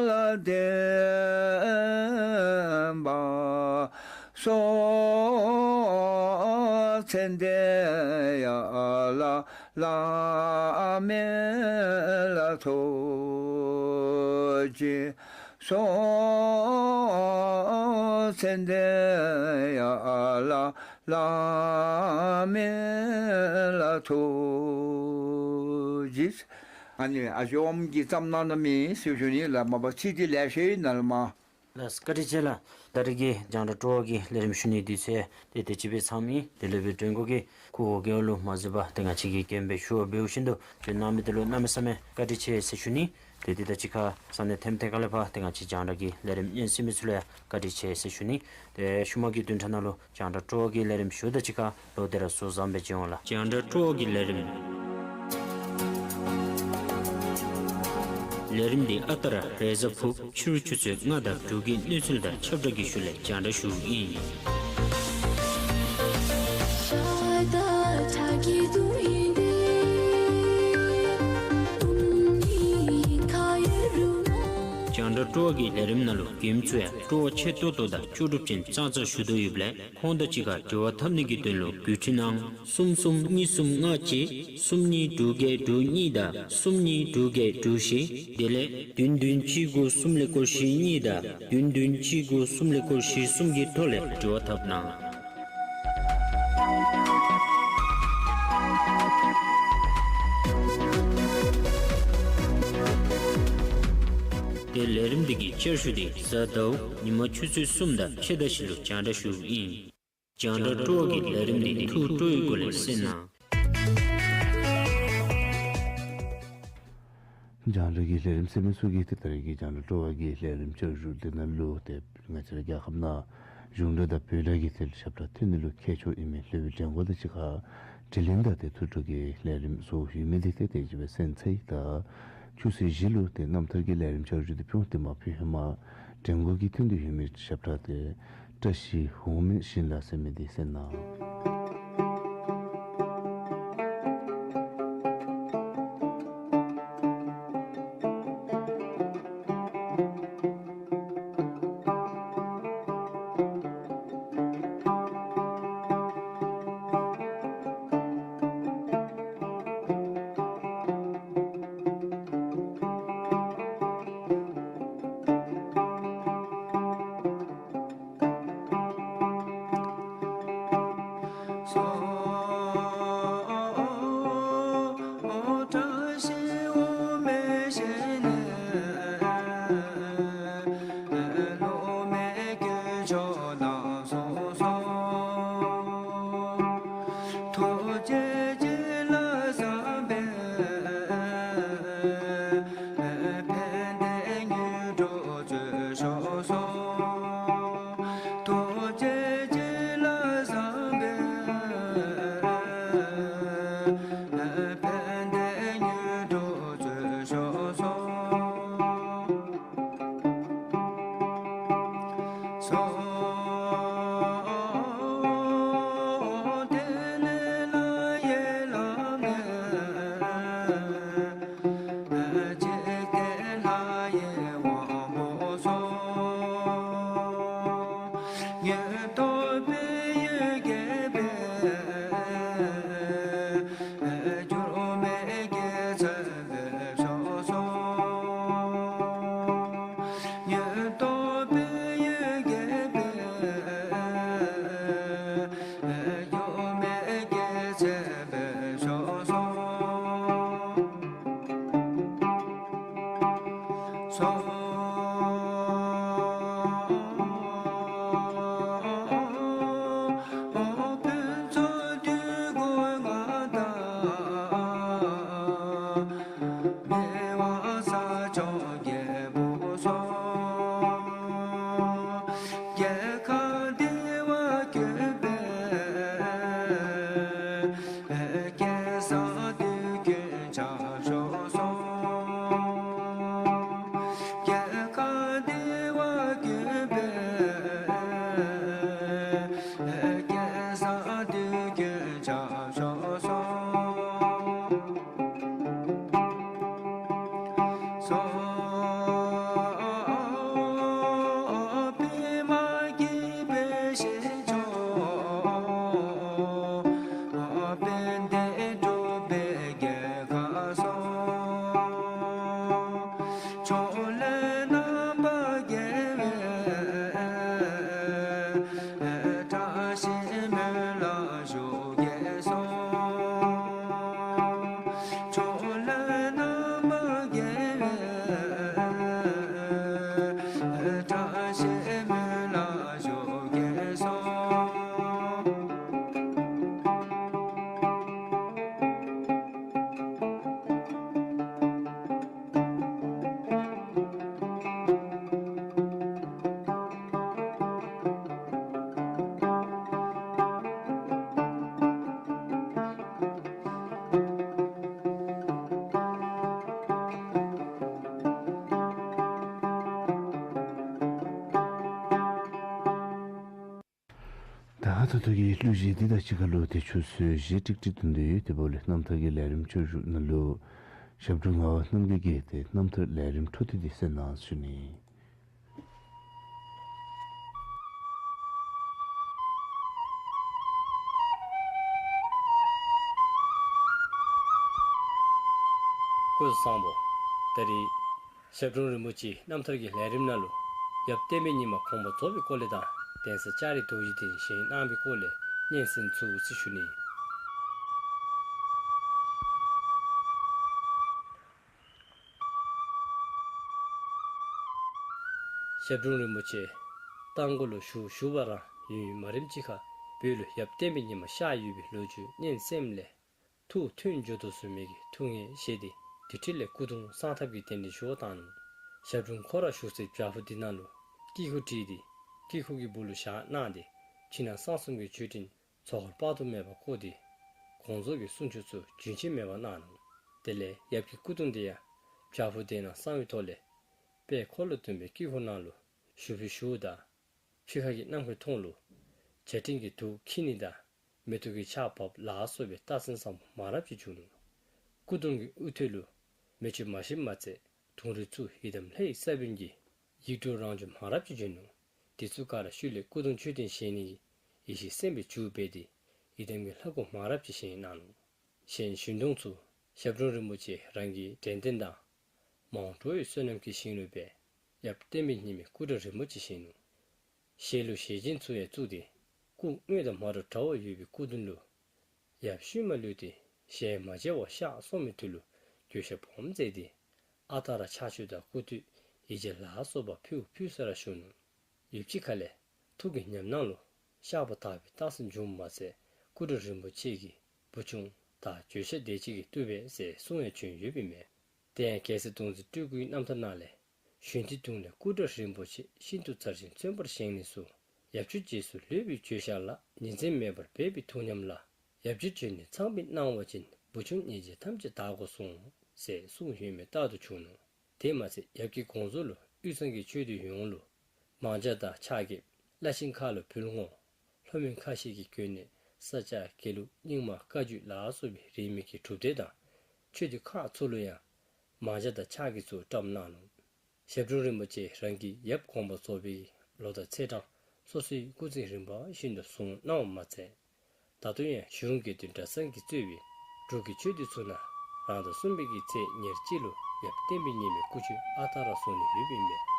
ལ་བརྟེན་པ་སོགས། མཚན་ལྡན་ཡར་ལ་བླ་མེད་ལ་ཐུགས་རྗེ་ཆེ་སོགས། མཚན་ལྡན་ཡར་ལ་བླ་མེད་ལ་ཐུགས་རྗེ་ཆེ། ཨ་ནི་ཨ་ཞེ་དབང་གིས་བརྩམས་གནང་གནང་མི་ཟེར་ཞུ་ནི་ལགས། མ་པ་ཚིག་འདི་ལེ་ཤ་ཨིན་ནཱ་ལུ་མ། ལགས་བཀའ་དྲིན་ཆེ་ལགས། ད་རེས་ཀྱི་རྒྱང་བསྒྲགས་སྤྲོ་བ་གི་ལས་རིམ་ཞུ་ནི་དུས་ཚོད་དེ་དེ་ཅིག་སྦེ་ཚང་མི་དེ་ལས་སྦེ་དྲན་གོ་གི་ཁུ་བོ་རྒྱལ་ལུ་མ་བཟོད་པར་ཏེ་ང་བཅས་ཀྱིས་མགྱོནམ་སྦེ་ཞུ་བ་འབདཝ་བཞིན་དུ་དེ་གནང་མི་དེ་ལུ་གནམ་མེད་ས་མེད་བཀའ་དྲིན་ཆེ་ཟེར་ཞུ་ནི། ཏེ་དེ་དང་གཅིག་ཁར་ས་གནས་ཐེམ་ཐེ་ཁ་ལས་ཕར་ཏེ་ང་བཅས་རྒྱང་བསྒྲགས་ཀྱི་ལས་རིམ་ཉན་གསན་མི་ཚུ་ལུ་ཡང་བཀའ་དྲིན་ཆེ་ཟེར་ཞུ་ནི། ཏེ་ཤུལ་མ་གི་བདུན་ཕྲག་ནང་ལུ་རྒྱང་བསྒྲགས་སྤྲོ་བ་གི་ལས་རིམ་ཞུཝ་ད་གཅིག་ཁར་ལོག་སྟེ་ར་གཟུགས་བཟང་སྦེ་མཇལ་འོང་ལགས། རྒྱང་བསྒྲགས་སྤྲོ་བ་གི་ལས་རིམ། ལས་རིམ་འདི་ཨ་རྟག་ར་རེས་གཟའ་ཕུར་བུ་ཕྱི་རུ་ཆུ་ཚོད་ལྔ་དང་དྲུག་གི་གནས་ཚུལ་དང་ཁྱབ་བསྒྲགས་ཀྱི་ཤུལ་ལས་རྒྱང་བསྒྲགས་ཞུཝ་ཨིན། རྒྱང་བསྒྲགས་སྤྲོ་བ་གི་ལས་རིམ་ནང་ལུ་མགྱོནམ་ཚུ་ཡང་སྤྲོ་བ་ཆེ་ཏོག་ཏོ་དང་ལྕོགས་གྲུབ་ཅན་ཙང་ཙང་ཞུ་དོ་ཡོདཔ་ལས་ཁོང་དང་གཅིག་ཁར་འབྲེལ་བ་འཐབ་ནི་གི་དོན་ལུ་བརྒྱུད་འཕྲིན་ཨང་གསུམ་གསུམ་གཉིས་གསུམ་ལྔ་གཅིག་གསུམ་གཉིས་དྲུག་བརྒྱད་དྲུག་གཉིས་དང་གསུམ་གཉིས་དྲུག་བརྒྱད་དྲུག་བཞི། དེ་ལས་བདུན་བདུན་གཅིག་དགུ་གསུམ་ཀླད་ཀོར་བཞི་གཉིས་དང་བདུན་བདུན་གཅིག་དགུ་གསུམ་ཀླད་ཀོར་བཞི་གསུམ་གྱི་ཐོག་ལས་འབྲེལ་བ་འཐབ་གནང་། ཏེ་ལས་རིམ་འདི་གི་བསྐྱར་ཞུ་འདི་གཟའ་ཟླཝ་ཉིན་མ་ཆུ་ཚོད་གསུམ་དང་ཕྱེད་དང་བཞི་ལུ་རྒྱང་བསྒྲགས་ཞུཝ་ཨིན། རྒྱང་བསྒྲགས་སྤྲོ་བ་གི་ལས་རིམ་འདི་ཐུགས་སྤྲོ་བའི་སྒོ་ལས་གསན་གནང་། རྒྱང་བསྒྲགས་ཀྱི་ལས་རིམ་གསན་མི་ཚུ་གིས་ཏེ་ད་རེས་ཀྱི་རྒྱང་བསྒྲགས་སྤྲོ་བ་གི་ལས་རིམ་བསྐྱར་ཞུ་འདི་ནང་ལུ་ཏེ་ང་བཅས་ར་རྒྱལ་ཁབ་ནང་གཞུང་འབྲེལ་དང་བོད་འབྲེལ་གྱི་ཏེ་ཞབས་ཁྲ་ཐོན་ནི་ལུ་ཁྱད་ཆོས་ཨིན་མི་ལྷོད་པའི་དྲན་སྐུལ་དང་གཅིག་ཁར་དྲི་ལན་དང་ཏེ་ཐུགས་སྤྲོ་གི་ལས་རིམ་བཟོ་ཡོད་མི་འདི་ཏེ་དེ་ཅིག་སྦེ་གསན་ཚར་ཡི། ད་ཆུ་ཚོད་བཞི་ལུ་ཏེ་རྣམ་ཐར་གྱི་ལས་རིམ་བསྐྱར་ཞུ་འདི་ཕུལ་འོང་། ཏེ་མ་ཕུལ་ཧེ་མ་དྲན་སྐུལ་གྱི་དོན་དུ་ཡོད་མི་ཞབས་ཁྲ་ཏེ་བཀྲ་ཤིས་འོག་མིན་བཞིན་ལ་ཟེར་མི་འདི་གསན་གནང་། ཐུགས་རྗེ་ཅན་ལ་བསམ་པའི་ཕན་བདེ་དངོས་གྲུབ་སྩོལ་ཤོག་གསུངས། ཐུགས་རྗེ་ཅན་ལ་བསམ་པའི་ ད་ལྟོ་གི་གླུ་གཞས་འདི་དང་གཅིག་ཁར་ལུ་ཏེ་ཆུ་ཚོད་བཞི་ཀྲིག་ཀྲི་འདི་ཡོད། དེ་འབདཝ་ལས་རྣམ་ཐར་གྱི་ལས་རིམ་སྤྱོད་བཞུགས་ནང་ལུ་ཞབས་དྲུང་ངག་དབང་རྣམ་རྒྱལ་གྱིས་ཏེ་རྣམ་ཐར་ལས་རིམ་འཕྲོ་མཐུད་དེ་གསན་གནང་ཞུ་ནི། སྐུ་གཟུགས་བཟང་པོ། ད་རིས་ཞབས་དྲུང་རིན་པོ་ཆེའི་རྣམ་ཐར་གྱི་ལས་རིམ་ནང་ལུ་ཡབ་བསྟན་པའི་ཉི་མ་དགོངས་པ་རྫོགས་པའི་སྐོར་ལས་དང་གདན་ས་ལྕགས་རི་རྡོ་རྗེ་གདན་བཞེངས་གནང་བའི་སྐོར་ལས་སྙན་གསན་ཚུགས་ཟེར་ཞུ་ནི། ཞབས་དྲུང་རིན་པོ་ཆེ་རྟ་མགོ་ལུ་བཞུགས་བཞུགས་པ་རང་ཡུན་མ་རིངམ་ཅིག་ཁར་བོད་ལུ་ཡབ་བསྟན་པའི་ཉི་མ་གཤགས་ཡོད་པའི་ལོ་རྒྱུས་སྙན་གསནམ་ལས་ཐུགས་མཐུན་འགྱུར་དུ་སོང་མི་གི་ཐུགས་ངལ་བཞེས་ཏེ་དེ་འཕྲོ་ལས་སྐུ་གདུང་གསང་ཐབས་ཀྱི་རྟེན་འབྲེལ་ཞུ་བར་བཏང་ནུག། ཞབས་དྲུང་ཁོ་ར་བཞུགས་སའི་བྱག་ཕུག་འདི་ནང་ལུ་དཀྱིལ་འཁོར་བྲིས་ཏེ་དཀྱིལ་འཁོར་གྱི་སྦུག་ལུ་ཞག་གནང་སྟེ་ཕྱི་ནང་གསང་གསུམ་གྱི་མཆོད་སྤྲིན་ཚོགས་འཁོར་དཔག་ཏུ་མེད་པ་བསྐོར་ཏེ་དགོངས་རྫོགས་ཀྱི་གསུང་ཆོག་ཚུ་རྒྱུན་ཆད་མེད་པར་གནང་ནུག། དེ་ལས་ཡབ་ཀྱི་སྐུ་གདུང་དེ་ཡང་བྱག་ཕུག་དེ་ནང་གསང་བའི་ཐོག་ལས་དཔལ་འཁོར་ལོ་སྡོམ་པའི་དཀྱིལ་འཁོར་ནང་ལུ་ཞུགས་པའི་ཞུགས་དང་ཕྱི་ཁ་གི་གནམ་སྒོའི་ཐོག་ལུ་བྱ་སྤྲིན་གྱི་དུག་འཁྱིལ་ནི་དང་མེ་ཏོག་གི་ཆརཔ་ལ་སོགས་པའི་རྟགས་མཚན་བཟང་པོ་མང་རབས་ཅིག་བྱུང་ནུག། སྐུ་གདུང་གི་དབུ་ཐོད་ལུ་མེ་མཆོད་མ་ཞིམ་མ་ཚད་དུང་རི་ཚུ་ཡི་དམ་ལྷའི་ས་བོན་གྱི་ཡིག་འབྲུ་རང་བྱུང་མང་རབས་ཅིག་བྱོན་ནུག། དེ་ཚུ་ག་ར་ཤུལ་ལས་སྐུ་གདུང་མཆོད་རྟེན་བཞེངས་ནི་གི་ཡེ་ཤེས་སེམས་དཔའི་འཇུག་འབད་དེ་ཡི་དམ་གྱི་ལྷ་སྐུ་མང་རབས་ཅིག་བཞེངས་གནང་ནུག། གཞན་ཞུན་དུང་ཚུ་ཞབས་དྲུང་རིན་པོ་ཆེ་རང་གི་དྲན་རྟེན་དང་མང་གྲོལ་བའི་བསོད་ནམས་ཀྱི་ཞིང་ལུ་སྦེ་ཡབ་བསྟན་པའི་ཉི་མའི་སྐུ་འདྲ་རིན་པོ་ཆེ་བཞེངས་ནུག། ཞལ་ལུ་ཞལ་སྦྱིན་ཚུ་ཡང་བཙུགས་ཏེ་སྐུ་དངོས་དང་མ་འདྲཝ་འདྲ་བ་ཡོད་པའི་སྐུ་གདུང་ལུ་ཡབ་ཤུལ་མ་ལུས་ཏེ་ཞལ་མ་མཇལ་བར་གཤགས་སོང་མི་དེ་ལུ་གུས་ཞབས་སྦོམ་མཛད་དེ་ཨ་རྟག་ར་ཕྱག་མཆོད་དང་སྐུ་བསྟོད་ཡིག་བརྒྱ་ལ་སོགས་པ་ཕུལ་ཕུལ་ས་ར་བཞུགས་ནུག། ཡུདཔ་ཅིག་ཁ་ལས་ཐུགས་ཀྱི་ཉམས་སྣང་ལུ་གཤགས་པ་དག་པའི་རྟགས་མཚན་བྱུངམ་མ་ཚད་སྐུ་འདྲ་རིན་པོ་ཆེ་གི་བུ་ཆུང་ད་བརྗོད་བྱ་འདས་ཅིག་གི་བཏུབ་པས་ཟེར་གསུང་ཡང་བྱོན་ཡོདཔ་ཨིན་མས། དེ་ཡང་རྒྱལ་སྲས་གདུང་འཛིན་སྤྲུལ་སྐུའི་རྣམ་ཐར་ནང་ལས་ཞུན་དུང་དུང་ལས་སྐུ་འདྲ་རིན་པོ་ཆེ་ཤིན་ཏུ་མཛའ་ཞིང་བརྩོན་པར་བཞེངས་ནས་སུ། ཡབ་ཆུང་རྗེས་སུ་ལུས་པའི་བརྗོད་བྱ་ལ་ཉིན་མཚན་མེད་པར་འབད་པའི་ཐུགས་ཉམས་ལ། ཡབ་ཆུང་བྱོན་ནས་ཚངས་པའི་སྣང་བ་ཅན་བུ་ཆུང་སྙིང་རྗེ་ཐམས་ཅད་དག་གོ་གསུངས་ཟེར་གསུངས་ཡོད་མི་རྟག་ཏུ་བྱུང་ནུག། དེ་མ་ཚད་ཡབ་ཀྱི་དགོངས་རྫོགས་ལུ་དབུས་གཙང་གི་ཆོས་སྡེ་ཡོངས་ལུ་མང་ཇ་དང་ཕྱག་འགྱེད་བླ་ཆེན་ཁ་ལུ་ཕུལ་ངོ་། ལྷོ་མོན་ཁ་ཤས་ཀྱི་དགོན་གནས་ས་སྐྱ་དགེ་ལུགས་རྙིང་མ་བཀའ་བརྒྱུད་ལ་སོགས་པའི་རིས་མེད་ཀྱི་སྒྲུབ་སྡེ་དང་ཆོས་སྡེ་ཁག་ཚུ་ལུ་ཡང་མང་ཇ་དང་ཕྱག་འགྱེད་ཚུ་བཀྲམ་གནང་ནུག། ཞབས་དྲུང་རིན་པོ་ཆེ་རང་གི་ཡབ་དགོངས་པ་རྫོགས་པའི་ལོ་དང་ཚེས་གྲངས་སོ་སོའི་སྐུ་ཚེ་རིམ་པ་བཞིན་དུ་བཟུང་གནངམ་མ་ཚད། ད་དུང་ཡང་གཞུང་དགེ་འདུན་གྲྭ་ཚང་གིས་གཙོས་པའི་འབྲུག་གི་ཆོས་སྡེ་ཚུ་ནང་རང་ཟླ་གསུམ་པའི་གི་ཚེས་ཉེར་གཅིག་ལུ་ཡབ་བསྟན་པའི་ཉི་མའི་སྐུ་མཆོད་ཨ་རྟག་ར་བཟུང་ནི་ཡོདཔ་ཨིན་པས།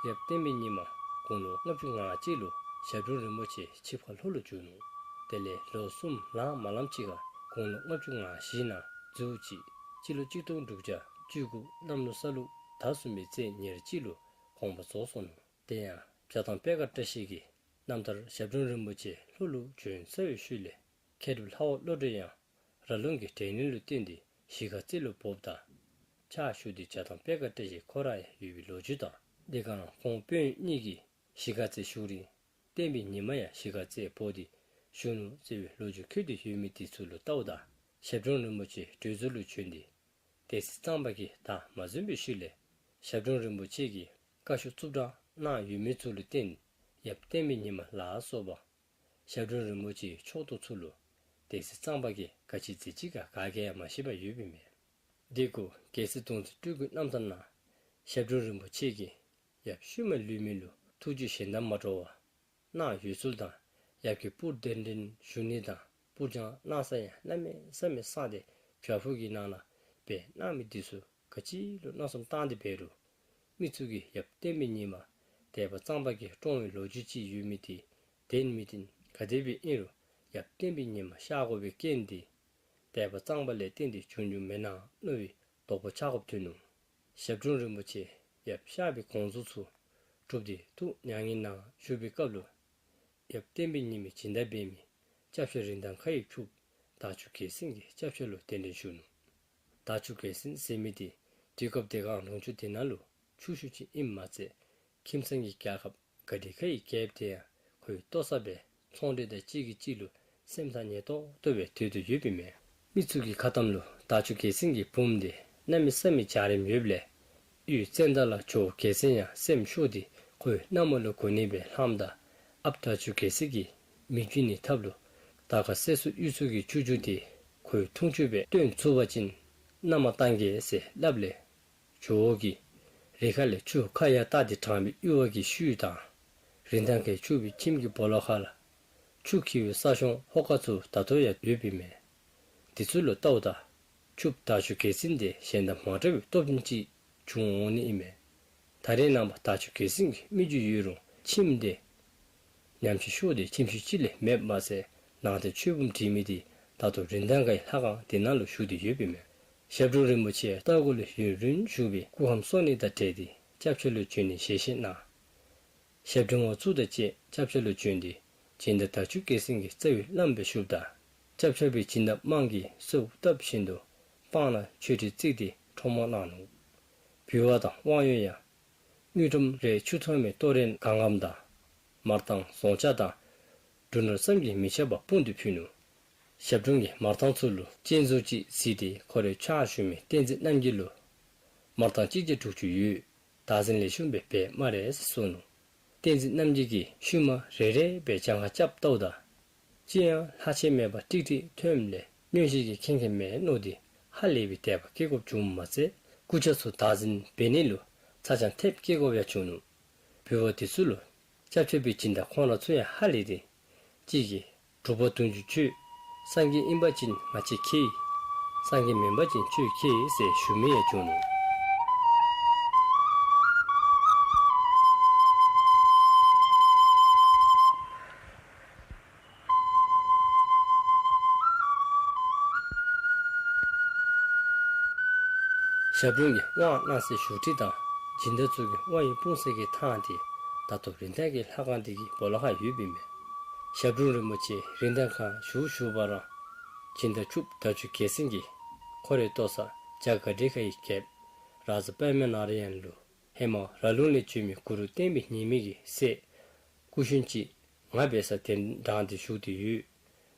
ཡབ་བསྟན་པའི་ཉི་མ་དགུང་ལོ་ལྔ་བཅུ་ང་གཅིག་ལུ་ཞབས་དྲུང་རིན་པོ་ཆེ་ཆིབས་ཁ་ལྷོ་ལུ་བཅུག་ནུག། དེ་ལས་ལོ་གསུམ་ལང་མ་ལངམ་ཅིག་ཁར་དགུང་ལོ་ལྔ་བཅུ་ང་བཞི་ནང་རྫིའུ་གཅིག་སྤྱི་ལོ་གཅིག་སྟོང་དྲུག་བརྒྱ་བཅུ་དགུ་གནམ་ལོ་ས་ལུག་ཟླ་གསུམ་པའི་ཚེས་ཉེར་གཅིག་ལུ་དགོངས་པ་རྫོགས་སོ་ནུག། དེ་ཡང་བྱ་བཏང་པད་དཀར་བཀྲ་ཤིས་ཀྱིས་རྣམ་ཐར་ཞབས་དྲུང་རིན་པོ་ཆེ་ལྷོ་ལུ་བྱོན་ཚར་བའི་ཤུལ་ལས་མཁས་གྲུབ་ལྷ་དབང་བློ་གྲོས་ཡང་ར་ལུང་གི་དྲན་གླེང་ལུ་བརྟེན་ཏེ་གཞིས་ཀ་རྩེ་ལུ་བབས་དང་ཕྱག་ཞུ་སྟེ་བྱ་བཏང་པད་དཀར་བཀྲ་ཤིས་ཁོ་ར་ཡང་ཡོད་པའི་ལོ་རྒྱུས་དང་དེ་སྒང་ཁོང་དཔོན་གཉིས་ཀྱིས་གཞིས་ཀ་རྩེ་བཞུགས་རིང་བསྟན་པའི་ཉི་མ་ཡང་གཞིས་ཀ་རྩེ་བབས་ཏེ་བཞུགས་ནུག་ཟེར་བའི་ལོ་རྒྱུས་འཁོད་དེ་ཡོད་མི་དེ་ཚུ་ལུ་བལྟཝ་ད་ཞབས་དྲུང་རིན་པོ་ཆེ་བགྲེས་ཚོགས་ལུ་བྱོན་ཏེ་སྡེ་སྲིད་གཙང་པ་གིས་བདག་མ་འཛོམས་པའི་ཤུལ་ལས་ཞབས་དྲུང་རིན་པོ་ཆེ་གིས་བཀའ་ཤོག་བཙུགས་དྲང་གནང་ཡོད་མི་ཚུ་ལུ་བརྟེན་ཡབ་བསྟན་པའི་ཉི་མ་ལ་སོགས་པ་ཞབས་དྲུང་རིན་པོ་ཆེའི་ཕྱོགས་གཏོགས་ཚུ་ལུ་སྡེ་སྲིད་གཙང་པ་གིས་ག་ཅི་མཛད་ཅི་ག་ག་གིས་ཡང་མ་ཤེས་པར་ཡོདཔ་ཨིན་མས། དེ་གུ་རྒྱལ་སྲས་གདུང་འཛིན་སྤྲུལ་སྐུའི་རྣམ་ཐར་ནང་ཞབས་དྲུང་རིན་པོ་ཆེ་གིས་ཡབ་ཤུལ་མ་ལུས་མི་ལུ་ཐུགས་རྗེ་གཞན་དང་མ་འདྲ་བ་གནང་ཡོད་ཚུལ་དང་ཡབ་ཀྱི་སྤུར་གདན་འདྲེན་ཞུ་ནི་དང་སྤུར་སྦྱང་གནང་ས་ཡང་གནམ་མེད་ས་མེད་བསགས་ཏེ་བྱག་ཕུག་གི་ནང་ན་སྦེ་གནང་མི་དེ་ཚུ་ག་ཅི་ལུ་གནམ་མེད་ས་མེད་བཏང་སྟེ་འབད་རུང་མི་ཚུ་གིས་ཡབ་བསྟན་པའི་ཉི་མ་དད་པ་གཙང་པ་གིས་བཀྲོངས་པའི་ལོ་རྒྱུས་ཅིག་ཡོད་མི་དེ་བདེན་མི་བདེན་ག་དེ་སྦེ་ཨིན་རུང་ཡབ་བསྟན་པའི་ཉི་མ་གཤགས་དགོ་པའི་རྐྱེན་དེ་དད་པ་གཙང་པ་ལས་བརྟེན་ཏེ་བྱུང་བྱུངམ་མེན་ན་མནོ་བའི་དོགས་པ་ཆགས་དགོཔ་ཐོན་ནུག། ཞབས་དྲུང་རིན་པོ་ཆེ་ཡབ་གཤགས་པའི་དགོངས་རྫོགས་ཚུ་གྲུབ་སྟེ་ཐུགས་མྱ་ངན་ནང་བཞུགས་པའི་སྐབས་ལུ་ཡབ་བསྟན་པའི་ཉི་མའི་སྦྱིན་བདག་འབད་མི་སྐྱབས་རྗེ་རིན་ཐང་ཁ་ཡི་ཕྱུགཔོ་དར་ཕྱུག་རྒྱལ་མཚན་གྱི་སྐྱབས་རྗེ་ལུ་གདན་འདྲེན་ཞུ་ནུག། དར་ཕྱུག་རྒྱལ་མཚན་ཟེར་མི་དེ་དུས་སྐབས་དེ་སྒང་ལུང་ཕྱོགས་དེ་ནང་ལུ་ཕྱུག་ཤོས་ཅིག་ཨིནམ་མ་ཚད་ཁྱིམ་ཚང་གི་རྒྱལ་ཁབ་ག་དི་ཁ་ཡི་རྒྱལཔོ་དེ་ཡང་ཁོ་ཡི་ལྟོ་ས་སྦེ་ཚོང་འབྲེལ་དང་གཅིག་གིས་གཅིག་ལུ་ སེམས་ཐག་ཉེ་ཏོག་ཏོ་སྦེ་སྡོད་དོ་ཡོདཔ་ཨིན་མས། མི་ཚུ་གི་ཁ་གཏམ་ལུ་དར་ཕྱུག་རྒྱལ་མཚན་གྱི་བུམོ་དེ་གནམ་མེད་ས་མེད་འཇའ་རིསམོ་ཡོདཔ་ལས་གཡུས་ཙན་དན་ལ་ཇོ་བོ་རྒྱལ་མཚན་ཡང་སེམས་ཤོར་ཏེ་ཁོའི་མནའ་མ་ལུ་གོ་ནི་སྦེ་ལྷངམ་ད་ཨཔ་དར་ཕྱུག་རྒྱལ་མཚན་གྱིས་མེ་བསྒྱིར་ནིའི་ཐབས་ལུ་དར་དཀར་སེར་གསུམ་གཡུ་མཚོ་གི་ཆུ་རྒྱུན་དེ་ཁོའི་འཐུང་ཆུ་སྦེ་བཏོན་ཚུགས་པ་ཅིན་མནའ་མ་བཏང་གེ་ཟེར་སླབ་ལས་ཇོ་བོ་གིས་རི་ཁ་ལས་ཆུ་ཁ་ཡར་བལྟ་སྟེ་དྲངས་པའི་གཡུར་བ་གི་ཤུལ་དང་རིན་ཐང་གི་ཕྱུག་པའི་ཁྱིམ་གྱི་སྦོ་ལོགས་ཁ་ལུ་ཆུ་འཁྱིལ་བའི་ས་གཤོང་ཧོ་ཀ་ཚུ་ད་ལྟོ་ཡང་ཡོདཔ་ཨིན་མས། དེ་ཚུ་ལུ་བལྟཝ་ད་ཕྱུགཔོ་དར་ཕྱུག་རྒྱལ་མཚན་དེ་གཞན་དང་མ་འདྲ་བའི་སྟོབས་ཅན་ཅིག་བྱུང་འོང་ནི་ཨིན་མས། ད་རེས་ནངས་པ་དར་ཕྱུག་རྒྱལ་མཚན་གྱི་མི་རྒྱུད་ཡོད་རུང་ཁྱིམ་དེ་ཉམས་ཆག་ཤོར་ཏེ་ཁྱིམ་ཤུལ་གཅིག་ལས་མེདཔ་མ་ཚད་ནང་རྟེན་ཆོས་འབུམ་བྲིས་མི་དེ་ད་ལྟོ་རིན་ཐང་དཀར་ལྷ་ཁང་དེ་ནང་ལུ་བཞུགས་ཏེ་ཡོདཔ་ཨིན་མས། ཞབས་དྲུང་རིན་པོ་ཆེ་རྟ་གོ་ལུ་ཡུན་རིང་བཞུགས་པའི་སྐུ་ཁམས་གསོ་ནི་དང་འབྲེལ་ཏེ་སྐྱབས་ཆ་ལུ་བྱོན་ནི་ཞལ་བཞེས་གནང་། ཞབས་དྲུང་བ་ཚུ་དང་བཅས་སྐྱབས་ཆ་ལུ་བྱོན་ཏེ་སྦྱིན་བདག་དར་ཕྱུག་རྒྱལ་མཚན་གྱི་རྩ་བའི་བླམ་སྦེ་བཞུགསཔ་ད་སྐྱབས་ཆ་པའི་སྦྱིན་བདག་དམངས་ཀྱིས་གསོལཝ་བཏབ་བཞིན་དུ་སྤང་ནང་མཆོད་ཁྲི་བརྩིགས་ཏེ་ཁྲོམ་དབང་གནང་ནུག། འབུལ་བ་དང་དབང་ཡོན་ཡང་དངུལ་ཀྲམ་རེ་ཆུ་ཐོགས་མེད་གཏོར་རན་གང་འགམ་དང་མར་ཐང་ཟོང་ཆ་དང་འབྲུ་ནོར་བསམ་གྱིས་མི་ཁྱབ་པ་སྤུངས་ཏེ་ཕུལ་ནུག། ཞབས་དྲུང་གིས་མར་ཐང་ཚུ་ལུ་སྤྱན་ཟུར་ཅིག་གཟིགས་ཏེ་ཁོ་རའི་ཕྱག་ཞུ་མི་བསྟན་འཛིན་རྣམ་རྒྱལ་ལུ་མར་ཐང་གཅིག་བརྒྱ་དྲུག་ཅུ་ཡོད། བདག་འཛིན་ལེགས་ཤོམ་སྦེ་འབད་སྨ་རེ་ཟེར་གསུངས་ནུག། བསྟན་འཛིན་རྣམ་རྒྱལ་གྱིས་ཤུལ་མ་རེ་རེ་སྦེ་གྱངས་ཁ་རྐྱབ་བལྟཝ་ད་ཅི་ཡང་ལྷག་ཆད་མེད་པར་ཀྲིག་ཀྲི་ཐོནམ་ལས་མངོན་ཤེས་ཀྱིས་མཁྱེན་མཁྱེནམ་མས་མནོ་སྟེ་ཧ་ལས་པའི་དད་པ་སྐྱེ་དགོཔ་བྱུངམ་མ་ཚད་སྐུ་ཆས་ཚུ་བདག་འཛིན་འབད་ནི་ལུ་ཚ་གྱང་ཐེབས་སྐྱེ་དགོཔ་ཡང་བྱུང་ནུག། འབུལ་བ་དེ་ཚུ་ལུ་སྐྱབས་ཆ་པའི་སྦྱིན་བདག་ཁོང་ར་ཚུ་ཡང་ཧ་ལས་ཏེ་གཅིག་གིས་འབྲུག་པ་དུང་ཕྱུར་ཁྱོད་སངས་རྒྱས་ཨིན་པ་ཅིན་ང་བཅས་མཁྱེན། སངས་རྒྱས་མེན་པ་ཅིན་ཁྱོད་མཁྱེན་ཟེར་ཞུ་མི་ཡང་བྱུང་ནུག། ཞབས་དྲུང་གི་དབང་གནང་སའི་བཞུགས་ཁྲི་དང་སྦྱིན་བདག་ཚུ་གི་དབང་ཡོན་སྤུངས་ས་གི་ཐང་དེ་ད་ལྟོ་རིན་ཐང་དཀར་ལྷ་ཁང་དེ་གི་སྦོ་ལོགས་ཁར་ཡོདཔ་ཨིན་མས། ཞབས་དྲུང་རིན་པོ་ཆེ་རིན་ཐང་ཁང་བཞུགས་བཞུགས་པ་ར་སྦྱིན་བདག་ཕྱུགཔོ་དར་ཕྱུག་རྒྱལ་མཚན་གྱིས་ཁོ་རའི་ལྟོ་ས་རྒྱ་གར་རི་ཁའི་རྒྱལཔོ་རཱ་ཛ་པདྨ་ནཱ་ར་ཡན་ལུ་ཧེ་མ་ར་ལུང་ལས་བྱོན་མི་གུ་རུ་བསྟན་པའི་ཉི་མ་གི་སྲས་སྐུ་གཞོན་ཅིག་ང་འབད་སར་གདན་དྲངས་ཏེ་བཞུགས་ཏེ་ཡོད།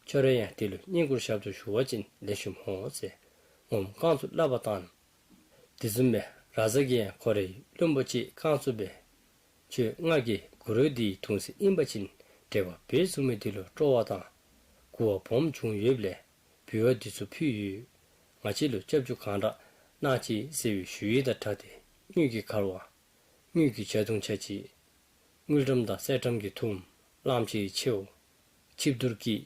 ཁྱོད་ར་ཡང་དེ་ལུ་བསྙེན་བཀུར་ཞབས་ཏོག་ཞུ་བ་ཅིན་ལེགས་ཤོམ་འོང་ཟེར་ངོམ་རྐང་བཙུགས་བསླབ་པ་བཏང་ནུག། དེ་བཟུམ་སྦེ་རཱ་ཛ་གིས་ཡང་ཁོ་རའི་བློན་པོ་ཅིག་རྐང་བཙུགས་སྦེ་ཁྱོད་ང་གིས་གུ་རུ་འདི་གདུང་སྲས་ཨིན་པ་ཅིན་འབྲེལ་བ་འབད་ཚུགས་མི་དེ་ལུ་སྤྲོ་བ་དང་མགུ་བ་སྦོམ་བྱུང་ཡོདཔ་ལས་འབུལ་བ་འདི་ཚུ་ཕུལ་ཡོད། ང་བཅས་ལུ་སྐྱབས་འཇུག་གང་དྲག་གནང་ཅིག་ཟེར་བའི་ཞུ་ཡིག་དང་སྦྲགས་ཏེ་དངུལ་གྱི་འཁར་བ་དངུལ་གྱི་ཇ་བདུན་ཆ་གཅིག། དངུལ་ཀྲམ་དང་གསེར་ཀྲམ་གྱི་ཐུམ། གླང་ཆེན་གྱི་མཆེཝ། ཆིབས་གཏོར་སྐྱིད།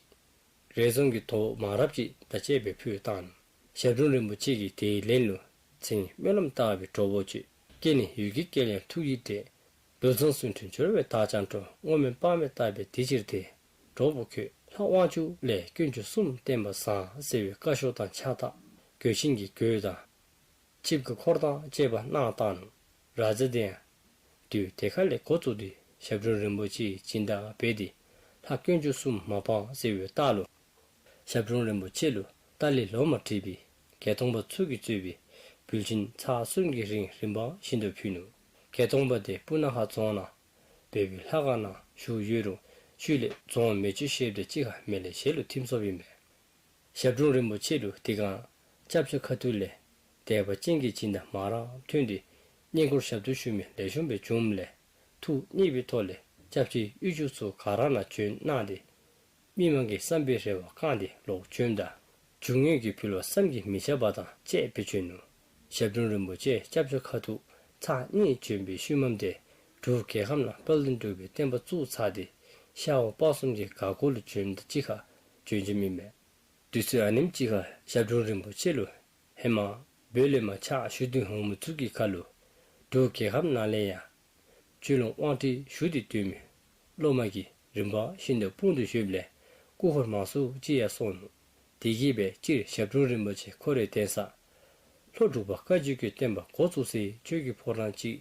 རས་བཟུང་གི་དོ་པོ་མང་རབས་ཅིག་དང་བཅས་པ་ཕུལ་བཏང་ནུག། ཞབས་དྲུང་རིན་པོ་ཆེ་གིས་དེའི་ལན་ལུ་མཚན་སྨོན་ལམ་བཏབ་པའི་གྲོགས་པོ་ཅིག་སྐྱེས་ནས་ཡུལ་གྱི་སྐལ་ཡང་ཐུགས་ཀྱི་འདྲེ། ལུགས་བཟང་སུ་འདྲེན་འབྱོར་བས་བདག་ཀྱང་སྤྲོ། བསྔོ་སྨོན་དཔག་མེད་བཏབ་པས་དེ་ཕྱིར་ཏེ། གྲོགས་པོ་ཁྱོད་ལྷ་དབང་ཕྱུག་ལས་དཀོན་མཆོག་གསུམ་བསྟན་པ་བཟང་ཟེར་བའི་བཀའ་ཤོག་དང་ཕྱག་རྟགས་གོས་ཆེན་གྱི་གོས་དང་ཆིབས་ཀྱི་འཁོར་དང་བཅས་པ་གནང་བཏང་ནུག། རཱ་ཛ་དེ་ཡང་དུས་དེ་ཁ་ལས་འགོ་བཙུགས་ཏེ་ཞབས་དྲུང་རིན་པོ་ཆེའི་སྦྱིན་བདག་འབད་དེ་ལྷ་དཀོན་མཆོག་གསུམ་མ་སྤངས་ཟེར་བའི་རྟགས་ལུ་ཞབས་དྲུང་རིན་པོ་ཆེ་ལུ་ཏཱ་ལའི་ལོ་མ་བྲིས་པའི་བརྒྱད་སྟོང་པ་ཚུ་གིས་གཙོས་པའི་འབུལ་ཆེན་ཚར་གསུམ་གྱི་རིང་རིམ་པ་བཞིན་དུ་ཕུལ་ནུག། བརྒྱད་སྟོང་པ་དེ་སྤུ་ན་ཁ་རྫོང་ནང་བོད་པའི་ལྷ་ཁང་ནང་བཞུགས་ཡོད་རུང་ཤུལ་ལས་རྫོང་མེ་མཆོད་བཞེསཔ་དང་གཅིག་ཁར་མེ་ལེན་ཞལ་ལུ་ཐིམ་སོཔ་ཨིན་མས། ཞབས་དྲུང་རིན་པོ་ཆེ་ལུ་དེ་སྒང་སྐྱབས་ཆ་ཁ་ཐུག་ལས་དད་པ་ཅན་གྱི་སྦྱིན་བདག་མང་རབས་ཐོན་ཏེ་བསྙེན་བཀུར་ཞབས་ཏོག་ཞུ་མི་ལེགས་ཤོམ་སྦེ་བྱུངམ་ལས་ཐུགས་མཉེས་པའི་ཐོག་ལས་སྐྱབས་ཆའི་གཡུས་ཕྱོགས་ཚུ་ག་ར་ནང་བྱོན་གནང་སྟེ་མི་མང་གི་བསམ་པའི་རེ་བ་བསྐངས་ཏེ་ལོག་བྱོནམ་ད་རྒྱུ་དངོས་ཀྱི་འབུལ་བ་བསམ་གྱིས་མི་ཁྱབ་པ་དང་བཅས་པ་བྱོན་ནུག། ཞབས་དྲུང་རིན་པོ་ཆེ་སྐྱབས་ཆ་ཁ་ཐུག་ཚར་གཉིས་བྱོན་པའི་ཤུལ་མམ་དེ་འབྲུག་རྒྱལ་ཁམས་ནང་དཔལ་ལྡན་འབྲུག་པའི་བསྟན་པ་བཙུགས་ཚར་ཏེ་ཤར་ཝང་སྤ་གསུམ་གྱི་སྒར་གོང་ལུ་བྱོནམ་དང་གཅིག་ཁར་བྱོན་བྱོནམ་ཨིན་མས། དུས་ཚོད་ཨ་ནེམ་ཅིག་ཁར་ཞབས་དྲུང་རིན་པོ་ཆེ་ལུ་ཧེ་མ་བོད་ལས་མར་ཕྱག་ཞུ་སྟེ་འོང་མི་ཚུ་གི་ཁར་ལུ་འབྲུག་རྒྱལ་ཁམས་ནང་ལས་ཡང་ཆོས་ལུང་དབང་ཁྲིད་ཞུ་སྟེ་སྡོད་མི་སློབ་མ་གིས་རིམ་པ་བཞིན་དུ་སྤུངས་ཏེ་བཞུགསཔ་ལས་སྐུ་འཁོར་མང་སུ་ཅིག་ཡང་སོང་ནུག། དེ་གིས་སྦེ་སྤྱིར་ཞབས་དྲུང་རིན་པོ་ཆེ་ཁོ་རའི་གདན་ས་ལྷོ་འབྲུག་པ་བཀའ་བརྒྱུད་ཀྱི་བསྟན་པ་འགོ་བཙུགས་སའི་ཆོས་ཀྱི་ཕོ་བྲང་ཅིག་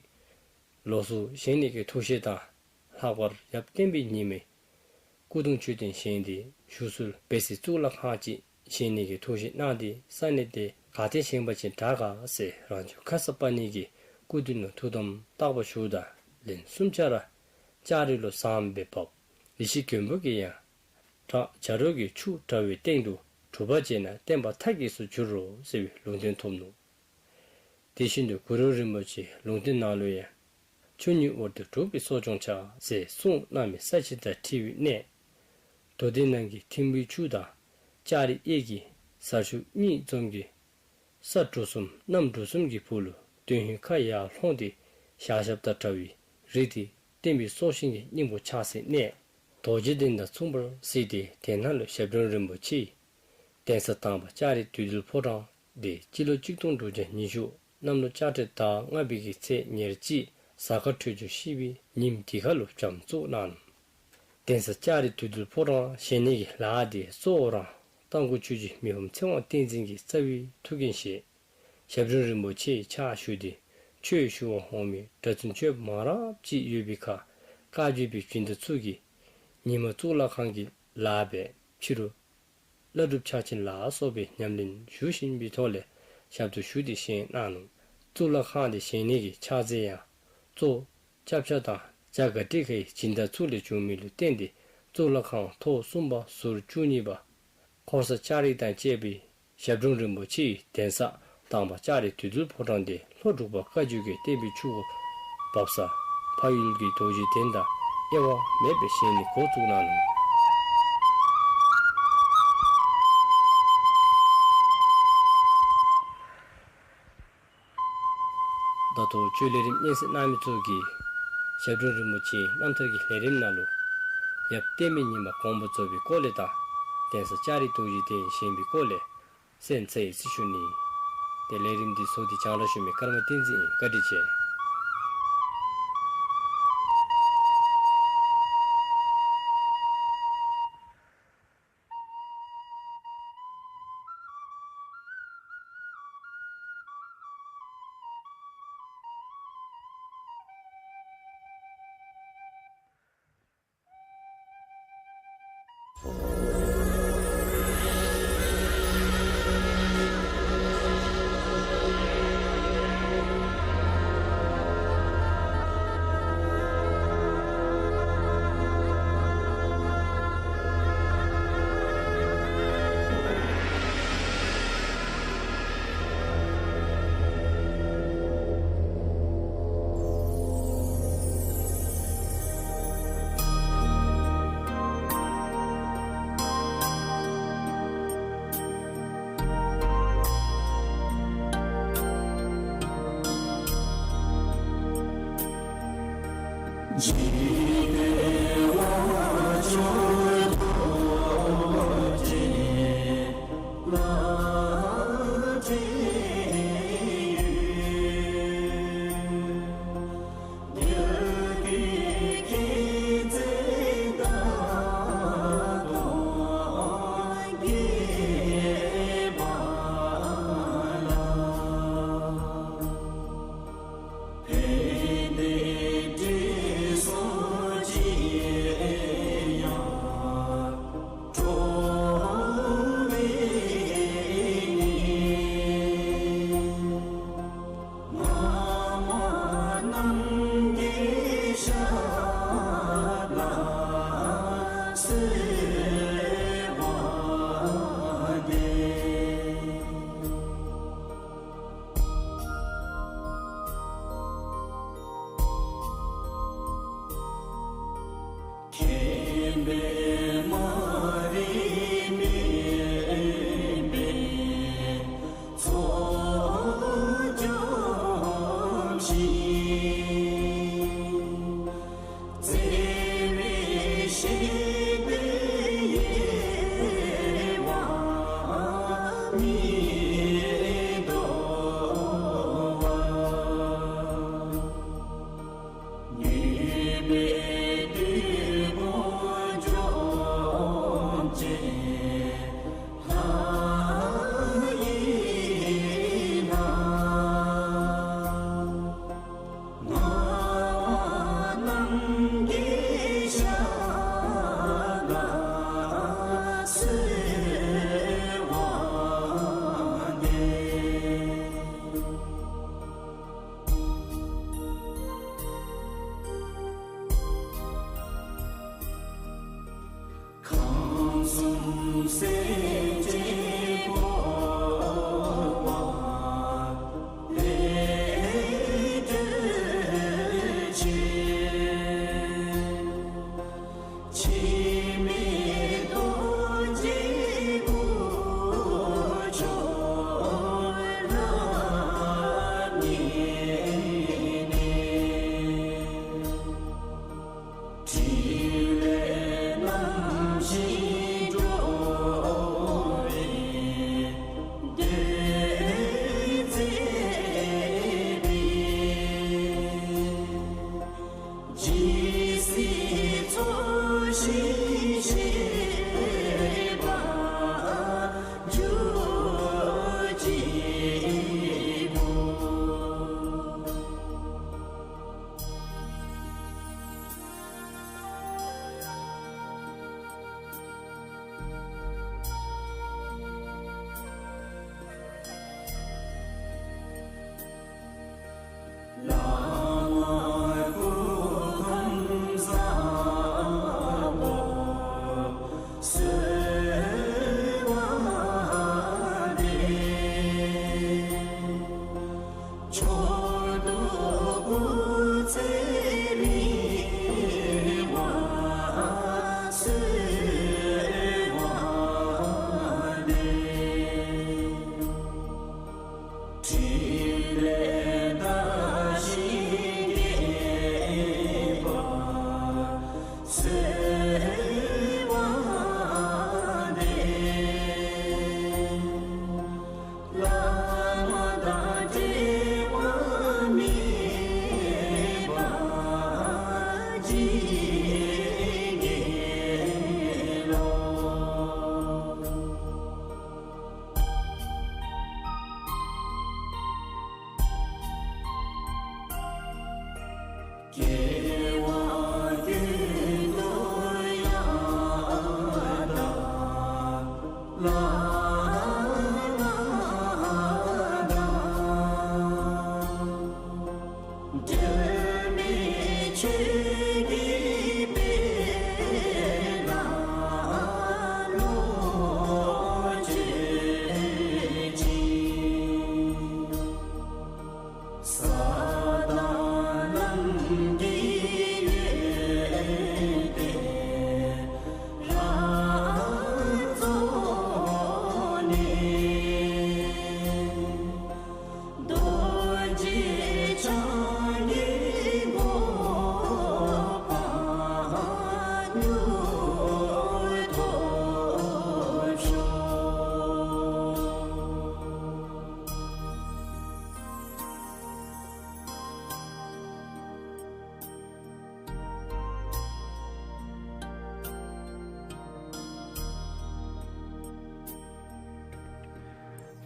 ལོགས་སུ་བཞེངས་ནི་གི་ཐུགས་བཞེད་དང་ལྷག་པར་ཡབ་བསྟན་པའི་ཉི་མའི་སྐུ་གདུང་མཆོད་རྟེན་བཞེངས་ཏེ་བཞུགས་ཚུལ་སྦས་སའི་གཙུག་ལག་ཁང་ཅིག་བཞེངས་ནི་གི་ཐུགས་བཞེད་གནང་སྟེ་ས་གནས་དེ་ག་ཏེ་བཞེངས་པ་ཅིན་དྲག་ག་ཟེར་རང་བྱུང་ཁརྶ་པཱ་ཎི་གི་སྐུ་མདུན་ལུ་ཐུགས་དམ་བརྟག་པ་ཞུཝ་ད་ལན་གསུམ་ཆ་ར་ལྕགས་རི་ལུ་བཟངམ་སྦེ་བབས། ཡེ་ཤེས་མགོན་པོ་གིས་ཡང་ བྲག་བྱ་རོག་གི་ཆུ་འདྲ་བའི་སྟེང་དུ་སྒྲུབ་པ་བྱས་ན་བསྟན་པ་མཐའ་རྒྱས་སུ་འགྱུར་རོ་ཟེར་བའི་ལུང་བསྟན་ཐོབ་ནུག། དེ་བཞིན་དུ་གུ་རུ་རིན་པོ་ཆེའི་ལུང་བསྟན་ནང་ལུ་ཡང་ཆུ་གཉིས་དབར་དུ་འབྲུག་པའི་གསོ་སྦྱོང་བྱ་ཟེར་གསུངས་གནང་མི་ས་བྱི་དང་འཁྲིལ་བའི་གནས། མདོ་སྡེ་ནང་གི་ཐིམ་ཕུའི་ཆུ་དང་ལྕགས་རི་གཡས་ཀྱི་ཟར་ཆུ་གཉིས་འཛོམས་ཀྱི་ས་གྲུ་གསུམ་གནམ་གྲུ་གསུམ་གྱི་བུ་ལུ་སྟོན་ཧིང་ཁ་ཡར་ལྷུང་སྟེ་ཞལ་ཞབས་དང་འདྲ་བའི་རི་དེ་བསྟན་པའི་སྲོག་ཤིང་གི་སྙིང་པོ་ཆགས་སའི་གནས། རྡོ་རྗེ་གདན་དང་མཚུངས་པར་གཟིགས་ཏེ་དེ་ནང་ལུ་ཞབས་དྲུང་རིན་པོ་ཆེ་གདན་ས་དང་པ་ལྕགས་རི་བདུད་འདུལ་ཕོ་བྲང་དེ་སྤྱི་ལོ་གཅིག་སྟོང་དྲུག་བརྒྱ་ཉི་ཤུ་གནམ་ལོ་ལྕགས་སྤྲེལ་ཟླ་ལྔ་པའི་གི་ཚེས་ཉེར་གཅིག་གཟའ་སྐར་འཕྲོད་སྦྱོར་བཞི་པའི་ཉིནམ་དེ་ཁར་ལུ་བྱམས་བཙུགས་གནང་ནུག། གདན་ས་ལྕགས་རི་བདུད་འདུལ་ཕོ་བྲང་བཞེངས་ནི་གི་ལཱ་དེ་གཙོ་བོ་ར་རྟ་མགོ་ཆོས་རྗེ་མི་ཕམ་ཚེ་དབང་བསྟན་འཛིན་གྱི་རྩ་བའི་ཐུགས་འགན་བཞེས། ཞབས་དྲུང་རིན་པོ་ཆེ་ཕྱག་ཞུ་སྟེ་ཆོས་ཞུ་བར་འོང་མི་གྲྭ་བཙུན་ཆོསཔ་མང་རབས་ཅིག་ཡོད་པའི་ཁར་བཀའ་བརྒྱུད་པའི་སྦྱིན་བདག་ཚུ་གིས་ཉིན་མ་གཙུག་ལག་ཁང་གི་ལཱ་འབད་ཕྱི་རུ་བླ་སྒྲུབ་ཕྱག་ཆེན་ལ་སོགས་པའི་ཉམས་ལེན་ཞུ་བཞིན་པའི་ཐོག་ལས་ཞབས་ཏོག་ཞུ་སྟེ་བཞེངས་གནང་ནུག། གཙུག་ལག་ཁང་དེ་བཞེངས་ནི་གི་ཕྱག་རྫས་ཡང་གཙོ་བོ་སྐྱབས་ཆ་དང་རྒྱ་གར་ཊི་ཀའི་སྦྱིན་བདག་ཚུ་ལས་བྱུང་མི་ལུ་བརྟེན་ཏེ་གཙུག་ལག་ཁང་ཐོག་གསུམ་པ་ཟུར་བཅུ་གཉིས་པ་འཁོར་ས་ལྕགས་རི་དང་བཅས་པའི་ཞབས་དྲུང་རིན་པོ་ཆེའི་གདན་ས་དང་པ་ལྕགས་རི་བདུད་འདུལ་ཕོ་བྲང་དེ་ལྷོ་འབྲུག་པ་བཀའ་བརྒྱུད་ཀྱི་བསྟན་པའི་ཆུ་འགོ་འབབ་ས་འཕགས་ཡུལ་གྱི་རྡོ་རྗེ་གདན་དང་དབྱེ་བ་མེད་པར་བཞེངས་ནི་འགོ་བཙུགས་གནང་ནུག། ད་ལྟོ་ཆོས་ལས་རིམ་སྙན་གསན་གནང་མི་ཚུ་གིས་ཞབས་དྲུང་རིན་པོ་ཆེའི་རྣམ་ཐར་གྱི་ལས་རིམ་ནང་ལུ་ཡབ་བསྟན་པའི་ཉི་མ་དགོངས་པ་རྫོགས་པའི་སྐོར་ལས་དང་གདན་ས་ལྕགས་རི་རྡོ་རྗེ་གདན་བཞེངས་པའི་སྐོར་ལས་གསན་ཚར་ཡི་ཟེར་ཞུ་ནི། ཏེ་ལས་རིམ་འདི་བཟོ་སྟེ་རྒྱང་བསྒྲགས་ཞུ་མི་ཀརྨ་བསྟན་འཛིན་ཨིན། བཀའ་དྲིན་ཆེ།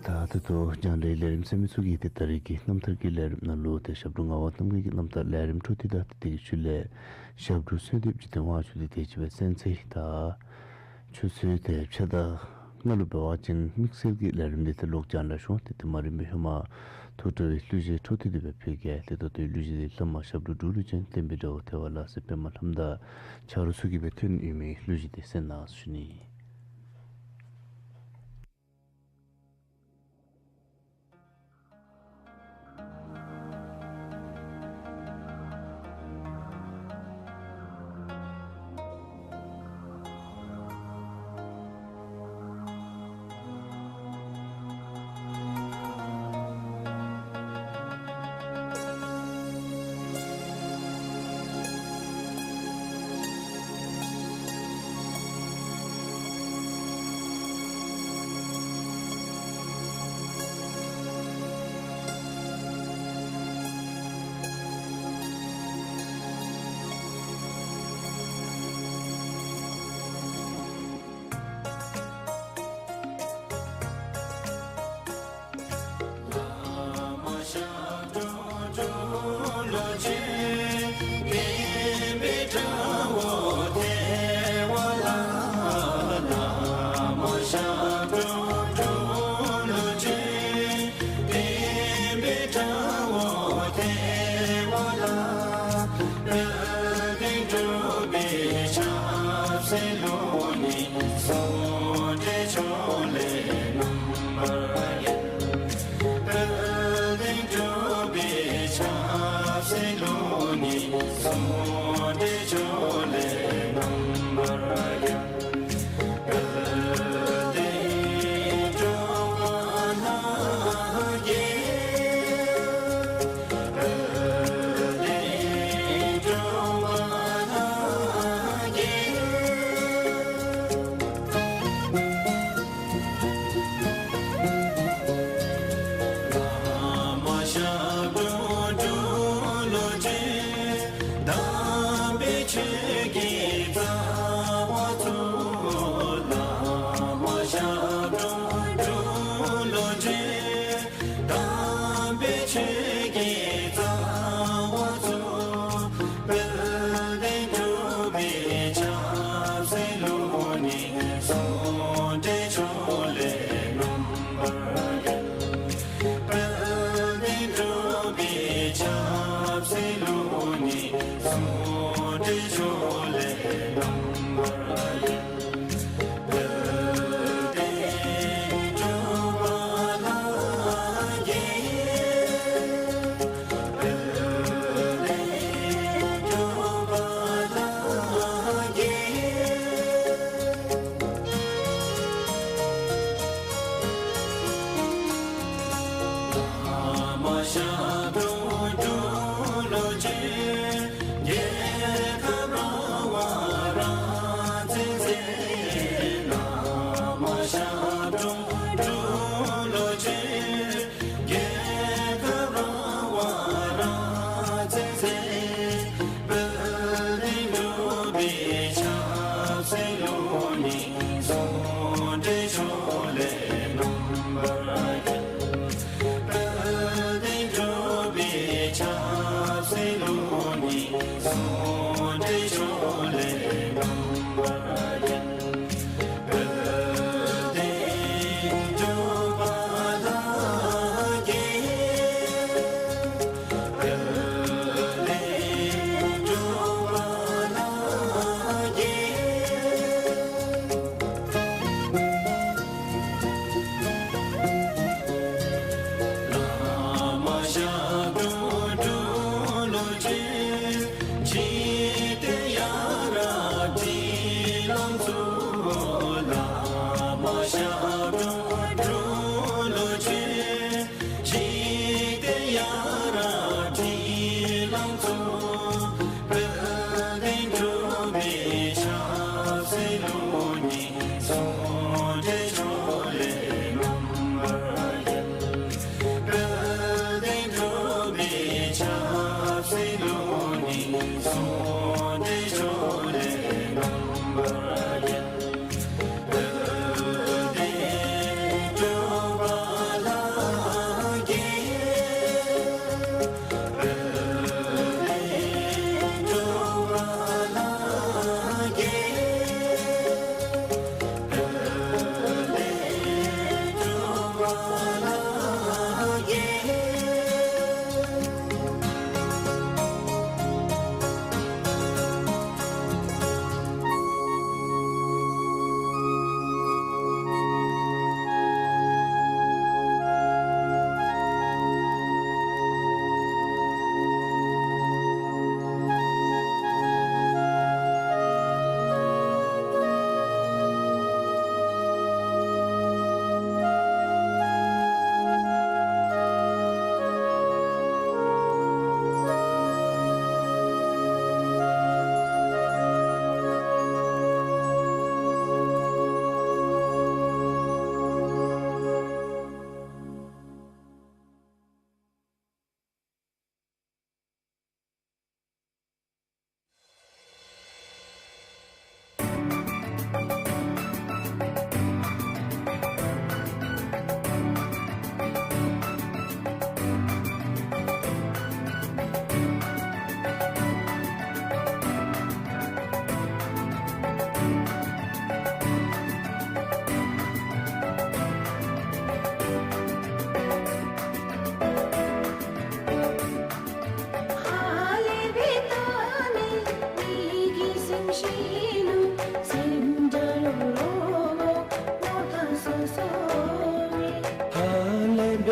ད་ད་ལྟོ་རྒྱང་བསྒྲགས་ལས་རིམ་གསན་མི་ཚུ་གིས་ཏེ་ད་རིས་ཀྱི་རྣམ་ཐར་གྱི་ལས་རིམ་ནང་ལུ་ཏེ་ཞབས་དྲུང་ངག་དབང་རྣམ་རྒྱལ་གྱི་རྣམ་ཐར་ལས་རིམ་འཕྲོ་མཐུད་དང་ཏེ་དེ་གི་ཤུལ་ལས་ཞབས་དྲུང་གསོལ་འདེབས་འཇིག་རྟེན་དབང་ཕྱུག་ཏེ་དེ་ཅིག་སྦེ་གསན་ཚེ། ད་ཆུ་ཚོད་ཏེ་ཕྱེད་དང་ལྔ་ལུ་འབད་བ་ཅིན་དམིགས་བསལ་གྱི་ལས་རིམ་འདི་ཏེ་ལོག་རྒྱང་བསྒྲགས་ཞུ་འོང་། ཏེ་དེ་མ་རན་པའི་ཧེ་མ་ཐུགས་སྤྲོ་བའི་གླུ་གཞས་འཕྲོ་མཐུད་དེ་སྦེ་ཕུལ་གེ། ཏེ་ད་ལྟོའི་གླུ་གཞས་འདི་བླ་མ་ཞབས་དྲུང་འབྲུག་ལུ་བྱོན་བསྟན་པའི་དགྲ་བོ་ཐལ་བ་བརླག་སའི་པདྨ་ལྷ་མོ་དང་ཆ་རོགས་ཚུ་གིས་སྦེ་འཐེན་ཡོད་མི་གླུ་གཞས་འདི་གསན་གནང་ཞུ་ནི།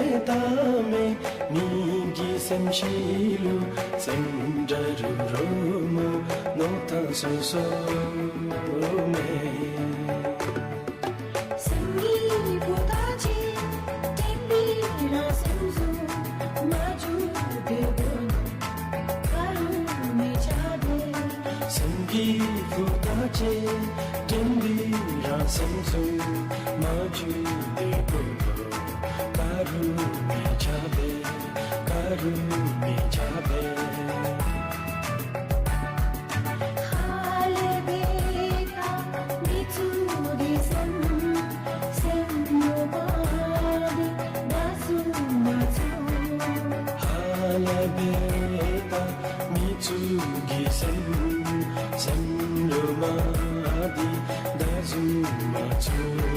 ལྷ་ལས་བཏང་མི་མི་གི་སེམས་ཤི་ལུ་སེམས་དགྲ་རུ་རོ་མོ་ནོར་ཐང་སོ་སོ་མེ། སེམས་ཀྱི་བུ་དང་ཅི་དྲན་པའི་རང་སེམས་སུ་མ་བཅུག་དེ་དགོས་ན། ཀ་རུ་མི་ཆ་དེ། སེམས་ཀྱི་བུ་དང་ཅི་དྲན་པའི་རང་སེམས་སུ་མ་བཅུག་དེ་དགོས་ན། ཀ་རུ་མི་ཆ་དེ། ཀ་རུ་མི་ཆ་དེ། ཧ་ལས་པའི་ད་མི་ཚུ་གི་སེམས་སེམས་ལོ་མ་དེ་ད་བཟུང་མ་ཚུགས། ཧ་ལས་པའི་ད་མི་ཚུ་གི་སེམས་སེམས་ལོ་མ་དེ་ད་བཟུང་མ་ཚུགས།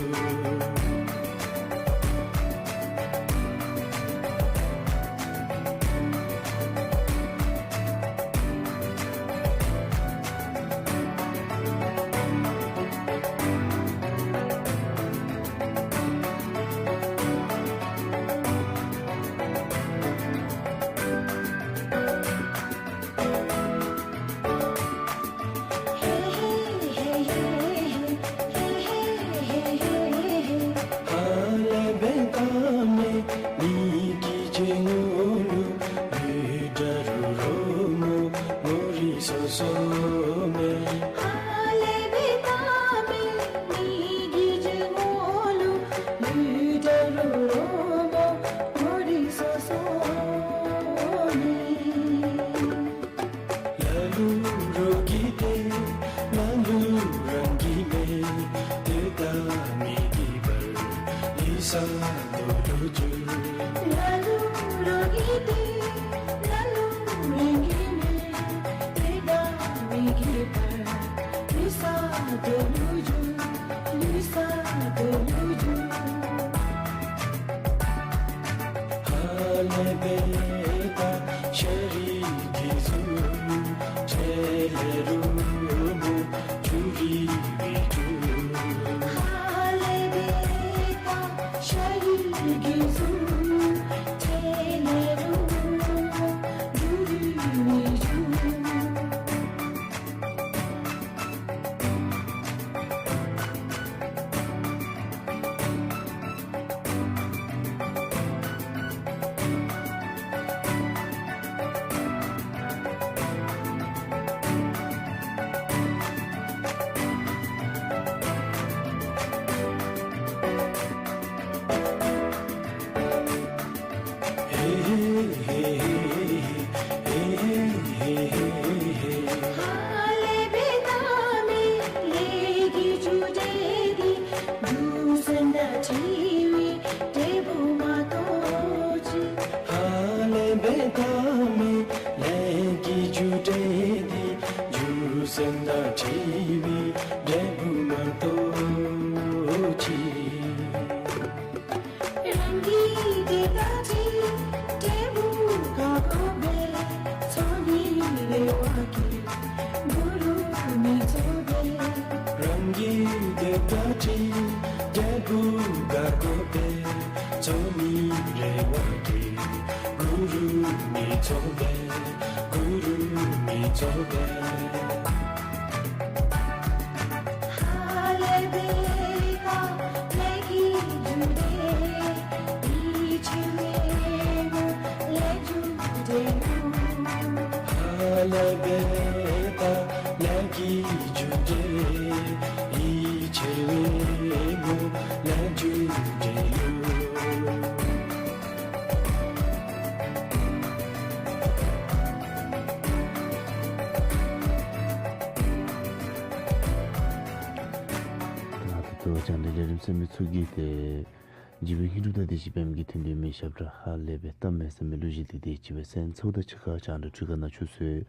ཧ་ལས་པའི་ད་མི་མི་གི་ཅི་ངོ་ལུ་ལུས་དགྲ་རུ་རོ་མོ་ངོ་རིས་སོ་སོ་མེ། ཧ་ལས་པའི་ད་མི་མི་གི་ཅི་ངོ་ལུ་ལུས་དགྲ་རུ་རོ་མོ་ངོ་རིས་སོ་སོ་མེ། ལ་ལུ་རོགས་ཀྱི་ཏེ་ལ་ལུ་རང་གི་མེ། ཏེ་ད་མི་གི་བར་ལི་ས་དོ་ལུ་འགྱུར། ལ་ལུ་རོགས་ཀྱི་ཏེ་ལ་ལུ་རང་གི་མེ། ཏེ་ད་མི་གི་བར་ལི་ས་དོ་ལུ་འགྱུར། ལི་ས་དོ་ལུ་འགྱུར། ཧ་ལས་པའི་ད་ཤ་རི་གི་ཟུག་ཁྲེ་ལེ་རུ་མོ་ཆུ་རི་བི་ཆུ། ཧ་ལས་པའི་ད་ཤ་རི་གི་ཟུག་ཁྲེ་ལེ་རུ་མོ་ཆུ་རི་བི་ཆུ། ཧ་ལས་པའི་ད་མི་ལས་ཀྱི་རྒྱུ་འབྲས་འདི་རྒྱུ་མཚན་དང་འཁྲིལ་བའི་འབྲས་བུ་མ་གཏོགས་ཅི། ཧ་ལས་པའི་ད་མི་ལས་ཀྱི་རྒྱུ་འབྲས་འདི་རྒྱུ་མཚན་དང་འཁྲིལ་བའི་འབྲས་བུ་མ་གཏོགས་ཅི། རང་གི་དེ་ད་ཅི་འབྲས་བུ་དགའ་དགོ་པས། ཚོགས་ནི་རེ་བ་གི་གུ་རུ་མི་ཚོགས་པས། རང་གི་དེ་ད་ཅི་འབྲས་བུ་དགའ་དགོ་པས། ཚོགས་ནི་རེ་བ་གི་གུ་རུ་མི་ཚོགས་པས། གུ་རུ་མི་ཚོགས་པས། ཧ་ལས་པའི་ད་ལས་ཀྱི་རྒྱུ་འབྲས་ཡིད་ཆེས་མེད་མོ་ལས་རྒྱུ་འབྲས་ལུ། ཧ་ལས་པའི་ད་ལས་ཀྱི་རྒྱུ་འབྲས་ཡིད་ཆེས་མེད་མོ་ལས་རྒྱུ་འབྲས་ལུ། ད་ལྟོ་རྒྱང་བསྒྲགས་ལས་རིམ་གསན་མི་ཚུ་གིས་ཏེ་འཇིགས་པའི་ཧིན་སྒྲུབ་དང་བདེ་གཤེགས་པདྨ་གི་མཐུ་འདོད་མའི་ཞབས་ཁྲ་ཧ་ལས་པའི་གཏམ་སྨྲས་ཟེར་མི་གླུ་གཞས་འདི་ཏེ་ཅིག་སྦེ་གསན་ཚརཝ་ད་ཕྱི་ཁར་རྒྱང་བསྒྲགས་འཕྲུལ་ཁང་ནང་ཆུ་ཚོད་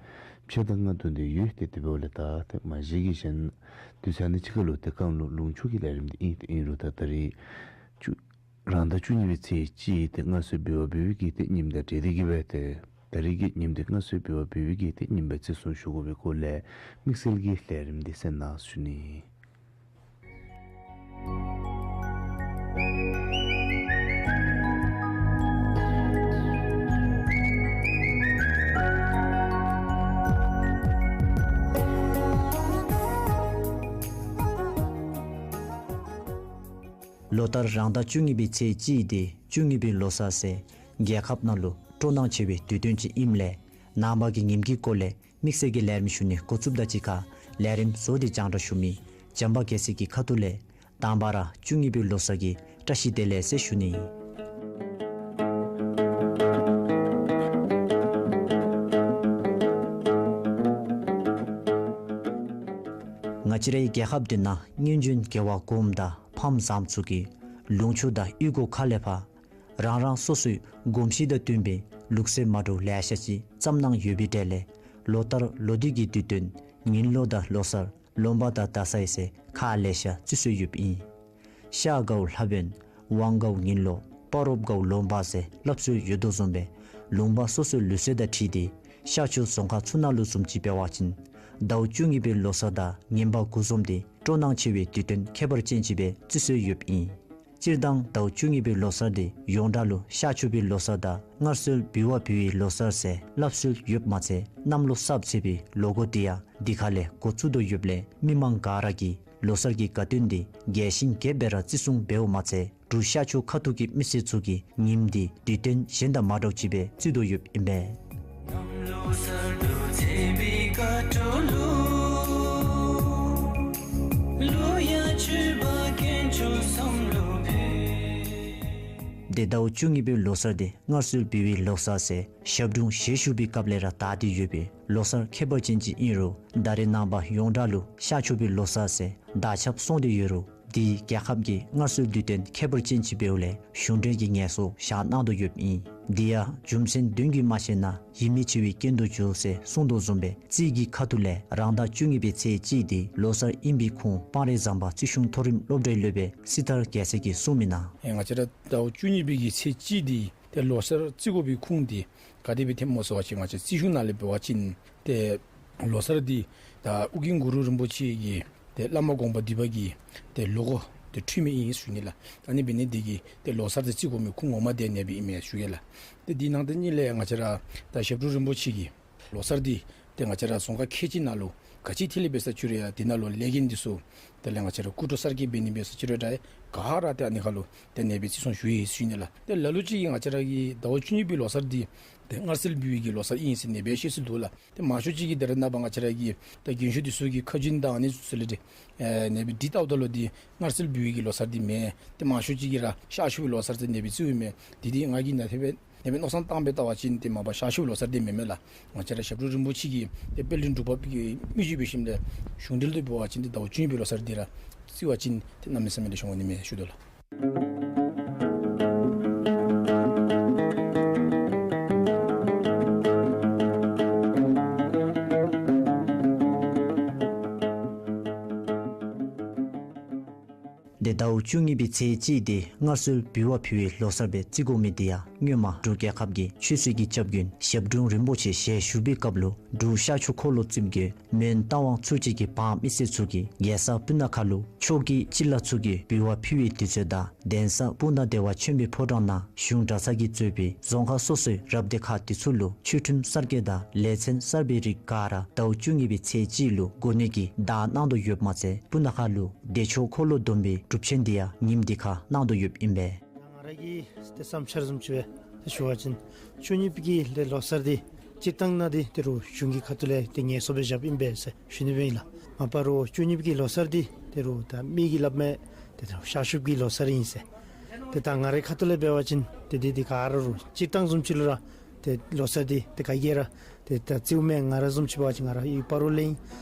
ཕྱེད་དང་ལྔ་འདུག་སྟེ་ཡོད། ཏེ་དེ་འབདཝ་ལས་ད་ཏེ་མ་གཞི་གི་གཞན་དུས་ཚོད་ནང་ཕྱི་ཁ་ལུ་ཏེ་རྐང་ལུ་ལུང་ཕྱོགས་ཀྱི་ལས་རིམ་འདི་ཨིན། ཏེ་ཨིན་རུང་ད་ད་རིས་བཅུ་རང་ཟླ་བཅུ་གཉིས་པའི་ཚེས་གཅིག་ཏེ་མངའ་གསོལ་འབུལ་བ་འབུལ་བའི་གི་ཏེ་ཉིནམ་དང་འབྲེལ་ཏེ་གི་སྦེ་ཏེ་ད་རིས་ཀྱི་ཉིནམ་འདི་མངའ་གསོལ་འབུལ་བ་འབུལ་བའི་གི་ཏེ་ཉིནམ་སྦེ་བརྩི་སྲུང་ཞུ་དགོ་པའི་སྐོར་ལས་དམིགས་བསལ་གྱི་ལས་རིམ་འདི་གསན་གནང་ཞུ་ནི། ལོ་ལྟར་རང་ཟླ་བཅུ་གཉིས་པའི་ཚེས་གཅིག་འདི་བཅུ་གཉིས་པའི་ལོ་གསར་ཟེར་རྒྱལ་ཁབ་ནང་ལུ་སྤྲོ་སྣང་ཆེ་བའི་དུས་སྟོན་ཅིག་ཨིནམ་ལས་ནངས་པ་གི་ཉིནམ་གྱི་སྐོར་ལས་དམིགས་བསལ་གྱི་ལས་རིམ་ཞུ་ནི་འགོ་བཙུགསཔ་ད་གཅིག་ཁར་ལས་རིམ་བཟོ་སྟེ་རྒྱང་བསྒྲགས་ཞུ་མི་བྱམས་པ་རྒྱལ་མཚན་གྱི་ཁ་ཐུག་ལས་དང་པ་ར་བཅུ་གཉིས་པའི་ལོ་གསར་གྱི་བཀྲ་ཤིས་བདེ་ལེགས་ཟེར་ཞུ་ནི། ང་བཅས་རའི་རྒྱལ་ཁབ་འདི་ནང་སྔོན་བྱོན་རྒྱལ་བ་གོངམ་དང་ཕམ་བཟངམ་ཚུ་གིས་ལུང་ཕྱོགས་དང་གཡུས་སྒོ་ཁག་ལས་ཕར་རང་རང་སོ་སོའི་གོམས་གཤིས་དང་བསྟུན་པའི་ལུགས་སྲོལ་མ་འདྲཝ་ལེ་ཤ་ཅིག་བརྩམས་གནང་ཡོད་པའི་གྲས་ལས་ལོ་ལྟར་ལོ་དུས་ཀྱི་དུས་སྟོན་ཉིན་ལོ་དང་ལོ་གསར་ལུང་པ་དང་ཟླ་ཚེས་ཟེར་ཁག་ལེ་ཤ་བརྩི་སྲོལ་ཡོདཔ་ཨིན། ཤར་དགའཝ་ལྷ་བོན། ཝང་དགའཝ་ཉིན་ལོ། སྤ་རོཔ་དགའཝ་ལུང་པ་ཟེར་སླབ་སྲོལ་ཡོད་དོ་བཟུམ་སྦེ་ལུང་པ་སོ་སོའི་ལུགས་སྲོལ་དང་འཁྲིལ་ཏེ་ཤར་ཕྱོགས་རྫོང་ཁག་ཚུ་ནང་ལུ་བཟུམ་ཅིག་འབད་བ་ཅིན་ཟླཝ་བཅུ་གཉིས་པའི་ལོ་གསར་དང་ངན་པ་དགུ་འཛོམས་ཏེ་སྤྲོ་སྣང་ཆེ་བའི་དུས་སྟོན་ཁྱད་པར་ཅན་ཅིག་སྦེ་བརྩི་སྲོལ་ཡོདཔ་ཨིན། སྤྱིར་བཏང་ཟླཝ་བཅུ་གཉིས་པའི་ལོ་གསར་འདི་ཡོངས་གྲགས་ལུ་ཤར་ཕྱོགས་པའི་ལོ་གསར་དང་སྔར་སྲོལ་འབུལ་བ་འབུལ་བའི་ལོ་གསར་ཟེར་སླབ་སྲོལ་ཡོདཔ་མ་ཚད་གནམ་ལོ་གསརཔ་ཚེས་པའི་ལོ་འགོ་འདི་ཡང་འདི་ཁ་ལས་འགོ་བཙུགས་དོ་ཡོདཔ་ལས་མི་མང་ག་ར་གིས་ལོ་གསར་གྱི་དགའ་སྟོན་འདི་རྒྱས་ཤིང་རྒྱསཔ་སྦེ་ར་བརྩི་སྲུང་འབདཝ་མ་ཚད་འབྲུག་ཤར་ཕྱོགས་ཁ་ཐུག་གི་མི་སེར་ཚུ་གིས་ཉིནམ་འདི་དུས་སྟོན་གཞན་དང་མ་འདྲཝ་ཅིག་སྦེ་བརྩི་དོ་ཡོདཔ་ཨིན་པས། ཏེ་ཟླཝ་བཅུ་གཉིས་པའི་ལོ་གསར་འདི་སྔར་སྲོལ་འབུལ་བའི་ལོ་གསར་ཟེར་ཞབས་དྲུང་ཞལ་བཞུགས་པའི་སྐབས་ལས་ར་དར་ཏེ་ཡོད་པའི་ལོ་གསར་ཁྱད་པར་ཅན་ཅིག་ཨིན་རུང་ད་རེས་ནངས་པ་ཡོངས་གྲགས་ལུ་ཤར་ཕྱོགས་པའི་ལོ་གསར་ཟེར་དར་ཁྱབ་སོང་སྟེ་ཡོད་རུང་འདི་རྒྱལ་ཁབ་ཀྱི་སྔར་སྲོལ་དུས་སྟོན་ཁྱད་པར་ཅན་ཅིག་འབདཝ་ལས་གཞུང་འབྲེལ་གྱི་ངལ་གསོ་བཞག་གནང་དོ་ཡོདཔ་ཨིན། འདི་ཡང་རྒྱུ་མཚན་དོན་གྱིས་མ་ཤེས་ན་ཡིད་མི་ཆེས་པའི་རྐྱེན་དུ་འགྱུར་ཟེར་གསུངས་དོ་བཟུམ་སྦེ་རྩིས་ཀྱི་ཁ་ཐུག་ལས་རང་ཟླ་བཅུ་གཉིས་པའི་ཚེས་གཅིག་འདི་ལོ་གསར་ཨིན་པའི་ཁུངས་སྤང་རི་ཟམ་པ་རྩིས་གཞུང་མཐོ་རིམ་སློབ་གྲྭའི་སློབ་དཔོན་སྲི་ཐར་རྒྱལ་མཚན་གྱིས་གསུངས་མི་ནང་། ཨེ་ང་བཅས་ར་ཟླཝ་བཅུ་གཉིས་པའི་གི་ཚེས་གཅིག་འདི་ཏེ་ལོ་གསར་རྩི་དགོ་པའི་ཁུངས་འདི་ག་དེ་སྦེ་ཐོནམ་སྨོ་ཟེར་བ་ཅིན་ང་བཅས་རྩིས་གཞུང་ནང་ལས་འབད་བ་ཅིན་ཏེ་ལོ་གསར་འདི་ད་ཨོ་རྒྱན་གུ་རུ་རིན་པོ་ཆེ་གི་ཏེ་བླ་མ་དགོངས་པ་འདུས་པ་གི་ཏེ་ལོ་འགོ་ཏེ་འཁྲུལ་མི་ཨིན་ཞུ་ནི་ལགས། ཨ་ནི་འབད་ནི་འདི་གིས་ཏེ་ལོ་གསར་འདི་རྩི་དགོ་མི་ཁུངས་ངོ་མ་འདི་ཨ་ནི་སྦེ་ཨིན་མས་ཞུ་ཡི་ལགས། ཏེ་འདི་ནང་དོན་གཉིས་ལས་ང་བཅས་ར་ད་ཞབས་དྲུང་རིན་པོ་ཆེ་གི་ལོ་གསར་འདི་ཏེ་ང་བཅས་ར་རྫོང་ཁག་ཁལ་གཅིག་ནང་ལུ་ག་ཅི་ཐད་ལས་འབད་ས་ཅི་རུང་ཡང་འདི་ནང་ལུ་ལས་འགན་འདི་ཚུ་དེ་ལས་ང་བཅས་ར་སྐུ་མགྲོན་གསར་རྐྱང་འབད་ནི་འབད་ས་ཅི་རུང་ཡང་ག་ར་ཏེ་ཨ་ནི་ཁར་ལུ་ཏེ་ཨ་ནི་སྦེ་བརྩི་སྲུང་ཞུ་ཡི་ཞུ་ནི་ལགས། ཏེ་ལ་ལུ་ཅིག་གིས་ང་བཅས་ར་གི་ཟླཝ་བཅུ་གཉིས་པའི་ལོ་གསར་འདི་ཏེ་སྔར་སྲོལ་འབུལ་བའི་གི་ལོ་གསར་ཨིན་ཟེར་ཨ་ནི་སྦེ་བཤད་སྲོལ་འདུག་ལགས། ཏེ་མང་ཤོས་ཅིག་གིས་ད་རེས་ནངས་པ་ང་བཅས་ར་གི་ད་རྒན་ཤོས་འདི་ཚུ་གིས་ཁ་རྒྱུན་དང་ཨ་ནི་ཚུ་ལས་ཏེ་ཨ་ནི་སྦེ་འདི་ལྟཝ་ད་ལུ་འདི་སྔར་སྲོལ་འབུལ་བའི་གི་ལོ་གསར་འདི་མེན། ཏེ་མང་ཤོས་ཅིག་གིས་ར་ཤར་ཕྱོགས་པའི་ལོ་གསར་ཟེར་ཨ་ནི་སྦེ་བརྩིཝ་མས། འདི་འདི་ང་གིས་ནཱ་དེ་སྦེ་ཨ་ནི་སྦེ་མནོ་བསམ་བཏང་སྦེ་བལྟ་བ་ཅིན་ཏེ་མ་པ་ཤར་ཕྱོགས་པའི་ལོ་གསར་འདི་མེན་མས་ལགས། ང་བཅས་ར་ཞབས་དྲུང་རིན་པོ་ཆེ་གི་ཏེ་དཔལ་ལྡན་འབྲུག་པ་གི་མི་རྗེ་འབད་ཞིནམ་ལས་གཞུང་འབྲེལ་དུ་འབད་བ་ཅིན་ཏེ་ཟླཝ་བཅུ་གཉིས་པའི་ལོ་གསར་འདི་ར་བརྩི་བ་ཅིན་ཏེ་གནམ་མེད་ས་མེད་ལེགས་ཤོམ་འོང་ནི་མས་ཞུ་དོ་ལགས། ཏེ་ཟླཝ་བཅུ་གཉིས་པའི་ཚེས་གཅིག་འདི་སྔར་སྲོལ་འབུལ་བ་ཕུལ་བའི་ལོ་གསར་སྦེ་བརྩི་དགོ་མི་འདི་ཡང་སྔོན་མ་འབྲུག་རྒྱལ་ཁབ་ཀྱི་ཆོས་སྲིད་ཀྱི་སྐྱབས་མགོན་ཞབས་དྲུང་རིན་པོ་ཆེ་ཞལ་བཞུགས་པའི་སྐབས་ལུ་འབྲུག་ཤར་ཕྱོགས་འཁོར་ལོ་རྩིབས་བརྒྱད་མོན་རྟ་དབང་ཚུ་ཆེན་གྱི་འབངས་མི་སེར་ཚུ་གིས་རྒྱལ་ས་སྤུ་ན་ཁ་ལུ་ཕྱོགས་ཀྱི་སྤྱི་བླ་ཚུ་གིས་འབུལ་བ་ཕུལ་བའི་དུས་ཚོད་དང་གདན་ས་སྤུ་ན་བདེ་བ་ཆེན་པོའི་ཕོ་བྲང་ནང་གཞུང་གྲྭ་ཚང་གིས་གཙོས་པའི་རྫོང་ཁག་སོ་སོའི་རབ་སྡེ་ཁག་འདི་ཚུ་ལུ་ཆོས་ཁྲིམས་གསར་བཀོད་དང་ལས་ཚན་གསར་པའི་རིགས་ག་ར་ཟླཝ་བཅུ་གཉིས་པའི་ཚེས་གཅིག་ལུ་འགོ་ནད་ཀྱིས་བདའ་གནང་དོ་ཡོདཔ་མ་ཚད་སྤུ་ན་ཁ་ལུ་བདེ་མཆོག་འཁོར་ལོ་སྡོམ་པའི་སྒྲུབ་ཆེན་འདི་ཡང་ཉིནམ་འདི་ཁར་གནང་དོ་ཡོདཔ་ཨིན་པས། ང་ར་གི་ཏེ་བསམ་འཆར་བཟུམ་ཅིག་སྦེ་ཏེ་ཞུ་བ་ཅིན་བཅུ་གཉིས་པའི་གི་ཏེ་ལོ་གསར་འདི་སྤྱིར་བཏང་ནང་འདི་ཏེ་རུང་གཞུང་གི་ཁ་ཐུག་ལས་ཏེ་ངལ་གསོ་སྦེ་བཞགཔ་ཨིན་པས་ཟེར་ཞུ་ནི་སྦེ་ཨིན་ལགས། མ་པ་རུང་བཅུ་གཉིས་པའི་གི་ལོ་གསར་འདི་ཏེ་རུང་ད་མི་གིས་སླབ་མི་ཏེ་ད་ཤར་ཕྱོགས་པའི་ལོ་གསར་ཨིན་ཟེར། ཏེ་ད་ང་རའི་ཁ་ཐུག་ལས་འབད་བ་ཅིན་ཏེ་འདི་འདི་ག་ར་རུང་སྤྱིར་བཏང་བཟུམ་ཅིག་ལུ་ར་ཏེ་ལོ་གསར་འདི་ཏེ་ག་གིས་ར་ཏེ་ད་བརྩིཝ་མས། ང་ར་བཟུམ་ཅིག་འབད་བ་ཅིན་ང་ར་གཡུས་སྤ་རོ་ལས་ཨིན།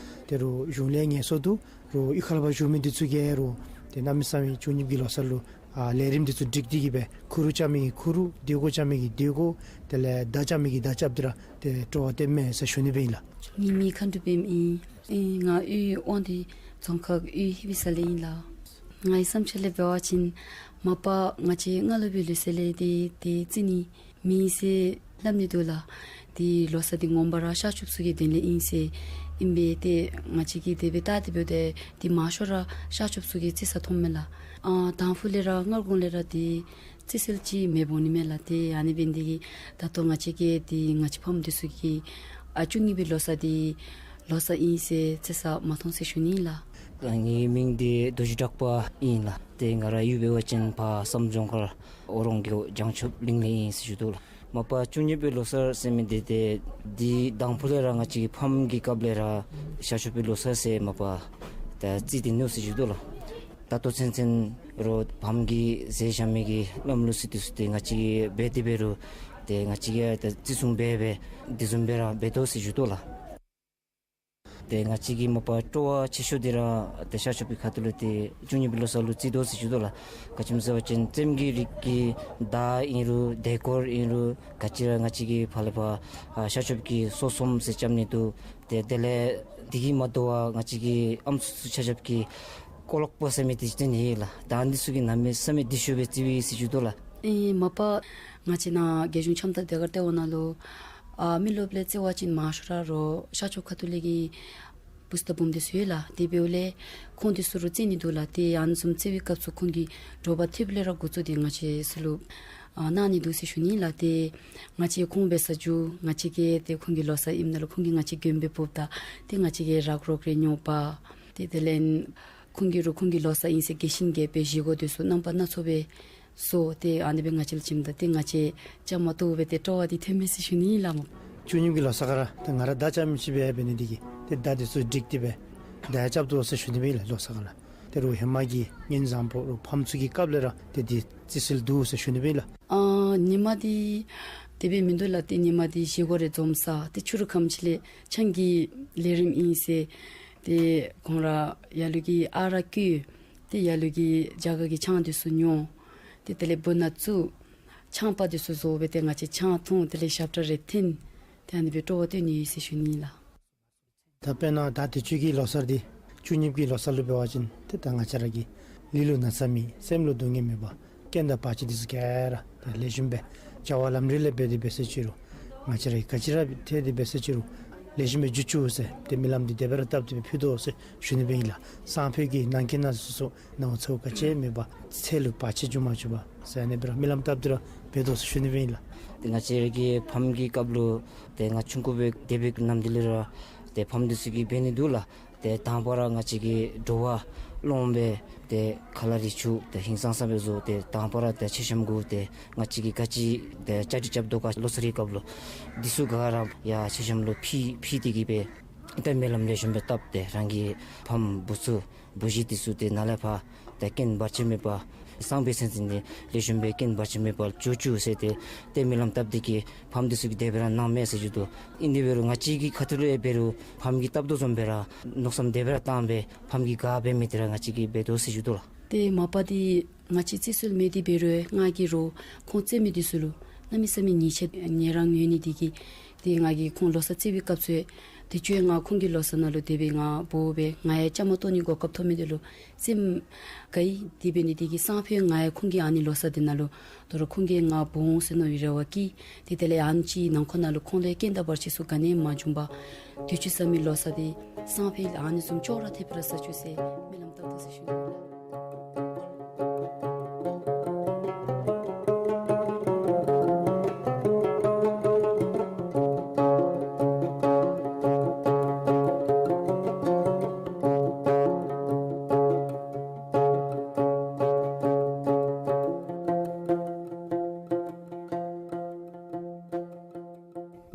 ཏེ་རུང་གཞུང་ལས་ངལ་གསོ་འདུག། རུང་གཡུས་ཁ་ལས་ཕར་བཞུགས་མི་འདི་ཚུ་གིས་རུང་ཏེ་གནམ་མེད་ས་མེད་བཅུ་གཉིས་པའི་གི་ལོ་གསར་ལུ་ཨ་ལས་རིམ་འདི་ཚུ་སྒྲིག་སྟེ་གིས་སྦེ་ཁུ་རུ་རྐྱབ་མི་གིས་ཁུ་རུ་བསྡུ་སྒོ་རྐྱབ་མི་གིས་བསྡུ་སྒོ་དེ་ལས་མདའ་རྐྱབ་མི་གིས་མདའ་རྐྱབ་སྟེ་ར་ཏེ་སྤྲོ་བ་སྟོནམ་མས་ཟེར་ཞུ་ནི་སྦེ་ཨིན་ལགས། ངེའི་མིང་མཁའ་འགྲོ་པདྨ་ཨིན། ཨེ་ང་གཡུས་དབང་འདུས་རྫོང་ཁག་གཡུས་ཧི་བི་ས་ལས་ཨིན་ལགས། ངེའི་བསམ་འཆར་ལས་འབད་བ་ཅིན་མ་པ་ང་བཅས་སྔ་ལོགས་པའི་ལུགས་སྲོལ་ལས་ཏེ་ཏེ་བརྩི་ནི་མེད་ཟེར་སླབ་ནི་འདུག་ལགས། ཏེ་ལོ་གསར་འདི་ངོ་མ་ར་ཤར་ཕྱོགས་ཚུ་གི་དོན་ལས་ཨིན་ཟེར་ཨིན་པས། ཏེ་ང་བཅས་ཀྱིས་དེ་སྦེ་བལྟ་སྟེ་འབདཝ་ད་ཏེ་མང་ཤོས་ར་ཤར་ཕྱོགས་ཚུ་གིས་བརྩི་ས་མཐོངམ་མས་ལགས། ཨ་དང་ཕུ་ལས་ར་སྔར་གོང་ལས་ར་ཏེ་བརྩི་སྲོལ་ཅིག་མེདཔ་འོང་ནི་མས་ལགས། ཏེ་ཨ་ནི་འབད་ནི་འདི་གིས་ད་ལྟོ་ང་བཅས་ཀྱིས་ཏེ་ང་བཅས་ཕམ་འདི་ཚུ་གིས་ཨ་བཅུ་གཉིས་པའི་ལོ་གསར་འདི་ལོ་གསར་ཨིན་ཟེར་བརྩི་ས་མ་མཐོང་ཟེར་ཞུ་ནི་ལགས། ངེའི་མིང་འདི་རྡོ་རྗེ་གྲགས་པ་ཨིན་ལགས། ཏེ་ང་ར་ཡུལ་འབད་བ་ཅིན་ཕར་བསམ་ལྗོངས་མཁར་ཨོ་རོང་རྒེད་འོག་བྱང་ཆུབ་གླིང་ལས་ཨིན་ཟེར་ཞུ་དོ་ལགས། མ་པ་བཅུ་གཉིས་པའི་ལོ་གསར་ཟེར་མི་འདི་ཏེ་འདི་དང་ཕུ་ལས་ར་ང་བཅས་ཀྱི་ཕམ་གྱི་སྐབས་ལས་ར་ཤར་ཕྱོགས་པའི་ལོ་གསར་ཟེར་མ་པ་ད་རྩིས་འདི་ནུག་ཟེར་ཞུ་དོ་ལགས། ད་ལྟོ་ཚུན་ཚོད་རོགས་ཕམ་གྱིས་ཟས་བཞག་མི་གི་ལམ་ལུགས་ཟེར་འདི་ཚུ་ཏེ་ང་བཅས་ཀྱིས་འབད་དེ་འབད་རུང་ཏེ་ང་བཅས་ཀྱིས་ད་བརྩི་སྲུང་འབད་འབད་འདི་བཟུམ་སྦེ་ར་འབད་དོ་ཟེར་ཞུ་དོ་ལགས། ཏེ་ང་བཅས་ཀྱི་མ་པ་སྤྲོ་བ་ཆེ་ཤོས་འདི་ར་ཏེ་ཤར་ཕྱོགས་པའི་ཁ་ཐུག་ལུ་ཏེ་བཅུ་གཉིས་པའི་ལོ་གསར་ལུ་བརྩི་དོ་ཟེར་ཞུ་དོ་ལགས། ག་ཅི་སྨོ་ཟེར་བ་ཅིན་རྩེདམོ་གི་རིགས་ཀྱི་མདའ་ཨིན་རུང་དེ་སྐོར་ཨིན་རུང་ག་ཅི་ར་ང་བཅས་ཀྱིས་ཕར་ལས་ཕར་ཨ་ཤར་ཕྱོགས་ཀྱི་སོ་གསུམ་ཟེར་རྐྱབ་ནི་འདུག། ཏེ་དེ་ལས་འདི་གིས་མ་དོ་བར་ང་བཅས་ཀྱི་ཨམ་སྲུ་ཚུ་ཆ་ཁྱབ་ཀྱིས་ཀོ་ལོག་པ་ཟེར་མི་འདི་བརྩི་ནི་ཨིན་ལགས། ད་འདི་ཚུ་གིས་གནམ་མེད་ས་མེད་བདེ་ཤོས་སྦེ་བརྩི་བས་ཟེར་ཞུ་དོ་ལགས། ཨེ་མ་པ་ང་བཅས་ནཱ་རྒྱལ་གཞུང་ཆམ་ཐབས་སྡེ་དཀར་ལྟེ་བ་ནང་ལུ་ཨ་མི་རློབས་ལས་བརྩི་བ་ཅིན་མང་ཤོས་ར་རོགས་ཤར་ཕྱོགས་ཁ་ཐུག་ལས་ཀྱི་བུཚ་དང་བུམོ་འདི་ཚུ་ཡོད་ལགས། དེ་འབདཝ་ལས་ཁོང་འདི་ཚུ་ར་བརྩི་ནི་འདུག་ལགས། ཏེ་ཨ་ནི་བཟུམ་བརྩི་བའི་སྐབས་སུ་ཁོང་གིས་དྲོ་པ་ཐོནམ་ལས་ར་འགོ་བཙུགས་ཏེ་ང་བཅས་ཚུ་ལུ་ཨ་གནང་ནི་འདུག་ཟེར་ཞུ་ནི་ལགས། ཏེ་ང་བཅས་ཁོང་འབད་ས་འགྱོ་ང་བཅས་ཀྱིས་ཏེ་ཁོང་གི་ལོ་གསར་ཨིནམ་ད་ལུ་ཁོང་གིས་ང་བཅས་མགྱོནམ་སྦེ་འབོཝ་ད་ཏེ་ང་བཅས་ཀྱིས་རག་རོག་རེ་ཉོ་འབག། ཏེ་དེ་ལས་ཁོང་གིས་རོགས་ཁོང་གི་ལོ་གསར་ཨིན་ཟེར་རྒྱས་ཤིང་རྒྱས་པའི་བཞེས་སྒོ་འདི་ཚུ་རྣམ་པ་སྣ་ཚོགས་སྦེ་གསོལ། ཏེ་ཨ་ནི་སྦེ་ང་བཅས་ལུ་བྱིནམ་ད་ཏེ་ང་བཅས་བཅའ་མར་གཏོགས་སྦེ་ཏེ་སྤྲོ་བ་འདི་ཐོན་མས་ཟེར་ཞུ་ནི་ཨིན་ལགས་སྨོ། བཅུ་གཉིས་ཀྱི་ལོ་གསར་ཁར་ཏེ་ང་ར་མདའ་རྐྱབ་མི་ཅིག་སྦེ་འབད་ནི་འདི་གིས་ཏེ་མདའ་འདི་ཚུ་སྒྲིག་སྟེ་སྦེ་མདའ་རྐྱབ་དོ་ཟེར་ཞུ་ནི་སྦེ་ཨིན་ལགས་ལོ་གསར་ཁར་ལགས། ཏེ་རོགས་ཧེ་མ་གི་ཉིན་བཟང་པོ་རོགས་ཕམ་ཚུ་གི་སྐབས་ལས་ར་ཏེ་འདི་བརྩི་སྲོལ་འདུག་ཟེར་ཞུ་ནི་སྦེ་ཨིན་ལགས། ཨ་ཉི་མ་འདི་དེ་སྦེ་མིན་འདུག་ལགས། ཏེ་ཉི་མ་འདི་བཞེས་སྒོ་རེ་འཛོམས་ས་ཏེ་ཕྱི་རུ་ཁམས་ཅིག་ལས་ཆང་གི་ལས་རིམ་ཨིན་ཟེར། ཏེ་ཁོང་ར་ཡར་ལུ་གི་ཨ་རག་བསྐོལ། ཏེ་ཡར་ལུ་གི་རྒྱ་གར་གྱི་ཆང་འདི་ཚུ་ཉོ། ཏེ་དེ་ལས་སྦུག་ནང་བཙུགས། ཆང་པ་འདི་ཚུ་བཟོ་སྦེ་ཏེ་ང་བཅས་ཆང་འཐུང་། དེ་ལས་ཞབས་ཁྲ་རེ་འཐེན། ཏེ་ཨ་ནི་སྦེ་སྤྲོ་བ་སྟོན་ནི་ཨིན་ཟེར་ཞུ་ནི་ཨིན་ལགས། ད་དཔེར་ན་ད་དུས་ཅི་གི་ལོ་གསར་འདི་བཅུ་གཉིས་ཀྱི་ལོ་གསར་ལུ་འབད་བ་ཅིན་ཏེ་ད་ང་བཅས་ར་གི་ལུས་ལུ་ན་ཚ་མེད་སེམས་ལུ་སྡུག་བསྔལ་མེད་པར་རྐྱེན་དང་བར་ཆད་འདི་ཚུ་ག་ར་ཏེ་ལེགས་ཤོམ་སྦེ་བྱ་བ་ལམ་འགྲོ་ལས་འབད་དེ་འབད་ས་ཅི་རུང་ང་བཅས་ར་གིས་ག་ཅི་ར་ཐལ་ཏེ་འབད་ས་ཅི་རུང་ལེགས་ཤོམ་སྦེ་འགྱོ་བཅུག་ཟེར་ཏེ་སྨོན་ལམ་འདི་དེ་སྦེ་ར་བཏབ་སྟེ་སྦེ་ཕུལ་དོ་ཟེར་ཞུ་ནི་སྦེ་ཨིན་ལགས། སང་ཕོད་ཀྱི་ནང་འཁོད་ནང་སོ་སོ་ནང་འཚེ་བ་ག་ཅི་མེད་པར་ཚེ་ལུ་བར་ཆད་འགྱོ་མ་བཅུག་པར་ཟེར་ཨ་ནི་སྦེ་ར་སྨོན་ལམ་བཏབ་སྟེ་ར་འབད་དོ་ཟེར་ཞུ་ནི་སྦེ་ཨིན་ལགས། ཏེ་ང་བཅས་ར་གི་ཕམ་གྱི་སྐབས་ལུ་ཏེ་ང་ཆུང་ཀུ་སྦེ་དེ་སྦེ་ནམ་དེ་ལས་ར་ཏེ་ཕམ་འདི་ཚུ་གིས་འབད་ནི་འདུག་ལགས། ཏེ་དང་པ་ར་ང་བཅས་ཀྱིས་དྲོ་པ་སློངམ་སྦེ་ཏེ་ཁ་ལག་རིགས་ཚུ་ཏེ་ཧིང་སངས་ས་སྦེ་བཟོ། ཏེ་དང་པ་ར་ཏེ་མཆོད་བཤམ་གུ་ཏེ་ང་བཅས་ཀྱིས་ག་ཅི་ཏེ་བཅའ་སྒྲིག་རྐྱབ་དོ་ག་ལོ་གསར་གྱི་སྐབས་ལུ་འདི་ཚུ་ག་ར་ཡར་མཆོད་བཤམ་ལུ་ཕུལ་ཕུལ་ཏེ་གིས་སྦེ་ཏེ་སྨོན་ལམ་ལེགས་ཤོམ་སྦེ་བཏབ་སྟེ་རང་གི་ཕམ་བུ་ཚུ་བུ་གཞི་འདི་ཚུ་ཏེ་ནཱ་ལས་ཕར་ཏེ་རྐྱེན་བར་ཆད་མེད་པར་སང་ཕོད་ཚུན་ཚོད་འདི་ལེགས་ཤོམ་སྦེ་རྐྱེན་བར་ཆད་མེད་པར་འགྱོ་བཅུག་ཟེར་ཏེ་ཏེ་སྨོན་ལམ་བཏབ་སྟེ་གིས་ཕམ་འདི་ཚུ་གིས་དེ་སྦེ་ར་གནང་མས་ཟེར་ཞུ་དོ། ཨིན་དེ་འབད་རུང་ང་བཅས་ཀྱི་ཁ་ཐུག་ལས་འབད་རུང་ཕམ་གྱིས་བཏབ་དོ་བཟུམ་སྦེ་ར་མནོ་བསམ་དེ་སྦེ་ར་བཏང་སྦེ་ཕམ་གྱིས་ག་འབད་མི་དེ་ར་ང་བཅས་ཀྱིས་འབད་དོ་ཟེར་ཞུ་དོ་ལགས། ཏེ་མ་པ་འདི་ང་བཅས་བརྩི་སྲོལ་མེད་དེ་འབད་རུང་ང་གིས་རོགས་ཁོང་རྩེད་མི་འདི་ཚུ་ལུ་གནམ་མེད་ས་མེད་ཉེས་ཆད་ཉེ་རང་ཡོད་ནི་འདི་གིས་ཏེ་ང་གིས་ཁོང་ལོ་གསར་རྩེད་པའི་སྐབས་སུ་ཏེ་ཁྱོད་ང་ཁོང་གི་ལོ་གསར་ནང་ལུ་དེ་སྦེ་ང་འབོ་སྦེ་ང་ཡང་བཅའ་མར་གཏོགས་ནི་གོ་སྐབས་ཐོབ་མི་འདི་ལུ་སེམས་དགའ་ཡི། དེ་འབད་ནི་འདི་གིས་སང་ཕོད་ང་ཡང་ཁོང་གི་ཨ་ནི་ལོ་གསར་འདི་ནང་ལུ་དོ་རུང་ཁོང་གིས་ང་འབོ་འོང་ཟེར་མནོ་བའི་རེ་བ་བསྐྱེད། ཏེ་དེ་ལས་ཨ་ནེམ་ཅིག་ནང་འཁོད་ནང་ལུ་ཁོང་ལུ་རྐྱེན་དང་བར་ཆད་ཚུ་ག་ནི་ཡང་མ་བྱུང་པར་དུས་ཅི་ས་མི་ལོ་གསར་འདི་སང་ཕོད་ཨ་ནི་བཟུམ་ཅོག་ར་འཐདཔ་ར་ས་བཅུག་ཟེར་སྨོན་ལམ་བཏབ་དོ་ཟེར་ཞུ་ནི་ལགས།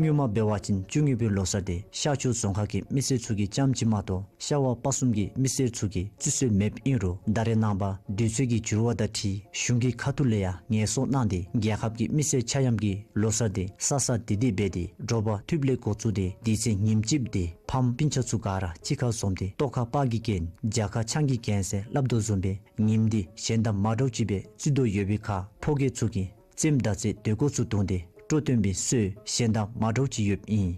སྔོན་མ་འབད་བ་ཅིན་བཅུ་གཉིས་པའི་ལོ་གསར་དེ་ཤར་ཕྱོགས་རྫོང་ཁག་གི་མི་སེར་ཚུ་གིས་རྐྱངམ་གཅིག་མ་གཏོགས་ཤར་ཝང་སྤ་གསུམ་གྱི་མི་སེར་ཚུ་གིས་བརྩི་སྲོལ་མེདཔ་ཨིན་རུང་ད་རེས་ནངས་པ་དུས་ཚོད་ཀྱི་འགྱུར་བ་དང་འཁྲིལ་གཞུང་གི་ཁ་ཐུག་ལས་ཡང་ངལ་གསོ་གནང་སྟེ་རྒྱལ་ཁབ་ཀྱི་མི་སེར་ཆ་མཉམ་གྱིས་ལོ་གསར་དེ་ས་ས་བདེ་བདེ་འབད་དེ་དྲོ་པ་ཐོནམ་ལས་འགོ་བཙུགས་ཏེ་དེ་ཚེ་ཉིནམ་གཅིག་དེ་ཕམ་སྤུན་ཆ་ཚུ་ག་ར་གཅིག་ཁར་འཛོམས་ཏེ་ལྟོ་ཁ་སྤགས་ཀྱིས་གྱོན་ཇ་ཁ་ཆང་གིས་གྱོན་ཟེར་སླབ་དོ་བཟུམ་སྦེ་ཉིནམ་དེ་གཞན་དང་མ་འདྲཝ་ཅིག་སྦེ་བརྩི་དོ་ཡོད་པའི་ཁར་ཕོ་སྐྱེས་ཚུ་གིས་རྩེདམོ་དང་རྩེད་དེ་སྒོ་ཚུ་བརྡུངས་ཏེ་སྤྲོ་སྟོན་པའི་སྲོལ་གཞན་དང་མ་འདྲཝ་ཅིག་ཡོདཔ་ཨིན།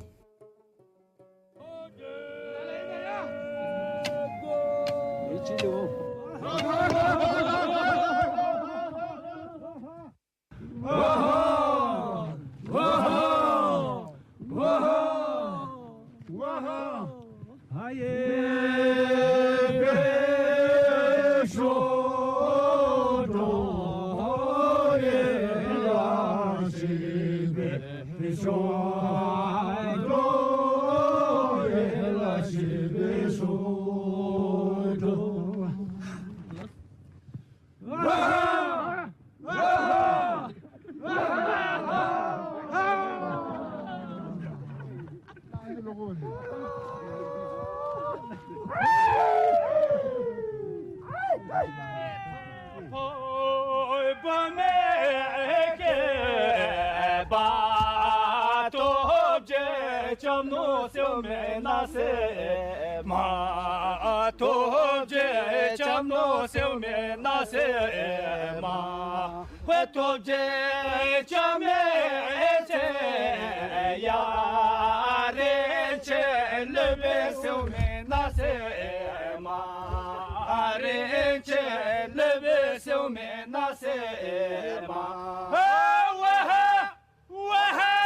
པ། ཐོབ་བྱེད་སྐྱབས་གནས་སེལ་མེད་ན་སེམས་མ། ཐོབ་བྱེད་སྐྱབས་གནས་སེལ་མེད་ན་སེམས་མ། ཐོབ་བྱེད་སྐྱབས་མེད་ཚེ་ཡང་རིན་ཆེན་ལུས་པའི་སེལ་མེད་ན་སེམས་མ། རིན་ཆེན་ལུས་པའི་སེལ་མེད་ན་སེམས་མ། ཝ་ཧ།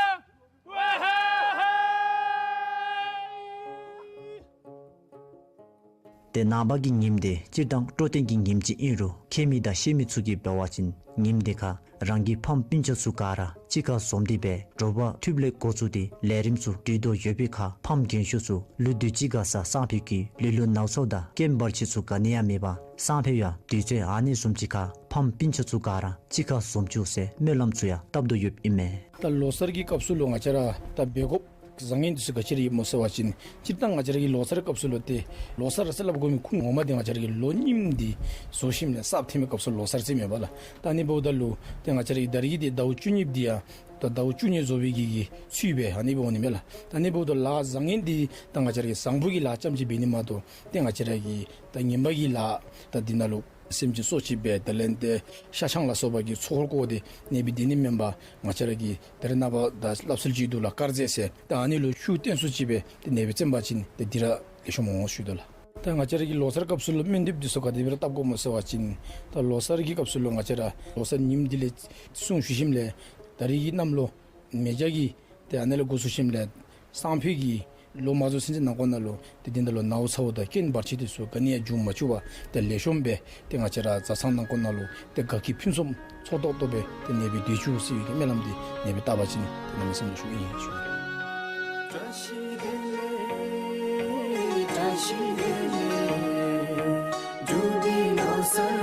ཏེ་ནངས་པ་གི་ཉིནམ་དེ་སྤྱིར་བཏང་སྤྲོ་སྟོན་གྱི་ཉིནམ་ཅིག་ཨིན་རུང་མཁྱེན་མི་དང་ཤེས་མི་ཚུ་གིས་འབད་བ་ཅིན་ཉིནམ་དེ་ཁར་རང་གི་ཕམ་སྤུན་ཆ་ཚུ་ག་ར་གཅིག་ཁར་འཛོམས་ཏེ་སྦེ་དྲོ་པ་ཐུབ་ལས་འགོ་བཙུགས་ཏེ་ལས་རིམ་ཚུ་སྒྲིག་དོ་ཡོད་པའི་ཁར་ཕམ་རྒན་ཤོས་ཚུ་ལུ་དུས་ཅི་ག་ས་སང་ཕོད་ཀྱི་ལུས་ལུ་ནཝ་ཚཝ་དང་རྐྱེན་བར་ཆད་ཚུ་ག་ནི་ཡང་མེད་པར་སང་ཕོད་ཡང་དུས་ཚོད་ཨ་ནི་བཟུམ་ཅིག་ཁར་ཕམ་སྤུན་ཆ་ཚུ་ག་ར་གཅིག་ཁར་འཛོམས་བཅུག་ཟེར་སྨོན་ལམ་ཚུ་ཡང་བཏབ་དོ་ཡོདཔ་ཨིན་མས། ད་ལོ་གསར་གྱི་སྐབས་སུ་ལུ་ང་བཅས་ར་ད་འབད་དགོཔ་བཟང་ངན་འདི་ཚུ་ག་ཅི་ར་ཨིནམ་སྨོ་ཟེར་བ་ཅིན་སྤྱིར་བཏང་ང་བཅས་ར་གི་ལོ་གསར་སྐབས་སུ་ལུ་ཏེ་ལོ་གསར་ཟེར་སླབ་དགོ་མི་ཁུངས་ངོ་མ་འདི་ང་བཅས་ར་གི་ལོ་རྙིངམ་འདི་རྫོགས་ཞིནམ་ལས་གསརཔ་ཐོན་མི་སྐབས་སུ་ལོ་གསར་ཟེར་མེན་པ་ལགས། ད་ཨ་ནི་འབདཝ་ད་ལུ་ཏེ་ང་བཅས་ར་གི་ད་རིས་ཀྱི་ཏེ་ཟླཝ་བཅུ་གཉིས་འདི་ཡང་ད་ཟླཝ་བཅུ་གཉིས་རྫོགས་པའི་གི་གི་ཚུལ་སྦེ་ཨ་ནི་སྦེ་འོང་ནི་མས་ལགས། ད་ཨ་ནི་འབདཝ་ད་ལཱ་བཟང་ངན་འདི་ད་ང་བཅས་ར་གི་བཟང་པོ་གི་ལཱ་རྐྱངམ་ཅིག་འབད་ནི་མ་གཏོགས་ཏེ་ང་བཅས་ར་གི་ད་ངན་པ་གི་ལཱ་ད་འདི་ནང་ལུ་སེམས་ཅན་སྲོག་བཅད་པའི་དེ་ལས་ཏེ་ཤ་ཆང་ལ་སོགས་པ་གི་ཚོགས་འཁོར་བསྐོར་ཏེ་གནས་པའི་དེ་ནི་མེན་པར་ང་བཅས་ར་གི་ད་རེས་ནངས་པ་ད་སླབ་སྲོལ་ཅིག་འདུག་ལགས། དཀར་ཟས་ཟེར། ད་ཨ་ནི་ལུ་ཤུགས་བཏོན་སུ་ཅིག་སྦེ་ཏེ་གནས་པའི་བརྩོན་པ་ཅིན་ཏེ་འདི་ར་ལེགས་ཤོམ་འོང་ཞུ་དོ་ལགས། ད་ང་བཅས་ར་གི་ལོ་གསར་སྐབས་སུ་ལུ་སྨོན་འདེབས་འདི་ཚུ་ག་དེ་སྦེ་ར་བཏབ་དགོཔ་སྨོ་ཟེར་བ་ཅིན་ད་ལོ་གསར་གྱི་སྐབས་སུ་ལུ་ང་བཅས་ར་ལོ་གསར་ཉིནམ་འདི་ལས་བཟུང་ཞུ་ཞིནམ་ལས་ད་རིས་ཀྱི་གནམ་ལོ་མེ་བྱ་གི་ཏེ་ཨ་ནི་ལས་འགོ་བཙུགས་ཞིནམ་ལས་སང་ཕོད་ཀྱི་ལོ་མ་རྫོགས་ཚུན་ཚོད་ནང་འཁོད་ནང་ལུ་ཏེ་འདི་ནང་ལུ་ནཝ་ཚཝ་དང་རྐྱེན་བར་ཆད་འདི་ཚུ་ག་ནི་ཡང་འབྱུང་མ་བཅུག་པར་ཏེ་ལེགས་ཤོམ་སྦེ་ཏེ་ང་བཅས་ར་བཟའ་ཚང་ནང་འཁོད་ནང་ལུ་ཏེ་དགའ་སྐྱིད་ཕུན་སུམ་ཚོགས་ཏོག་ཏོ་སྦེ་ཏེ་གནས་པའི་དུས་ཅིག་ཟེར་བའི་གི་སྨོན་ལམ་འདི་ནེ་སྦེ་བཏབ་པ་ཅིན་ཏེ་གནམ་མེད་ས་མེད་ལེགས་ཤོམ་ཨིན་ཞུ་ནི། བཀྲ་ཤིས་བདེ་ལེགས། བཀྲ་ཤིས་བདེ་ལེགས། འབྲུག་ལྡིང་ལོ་གསར་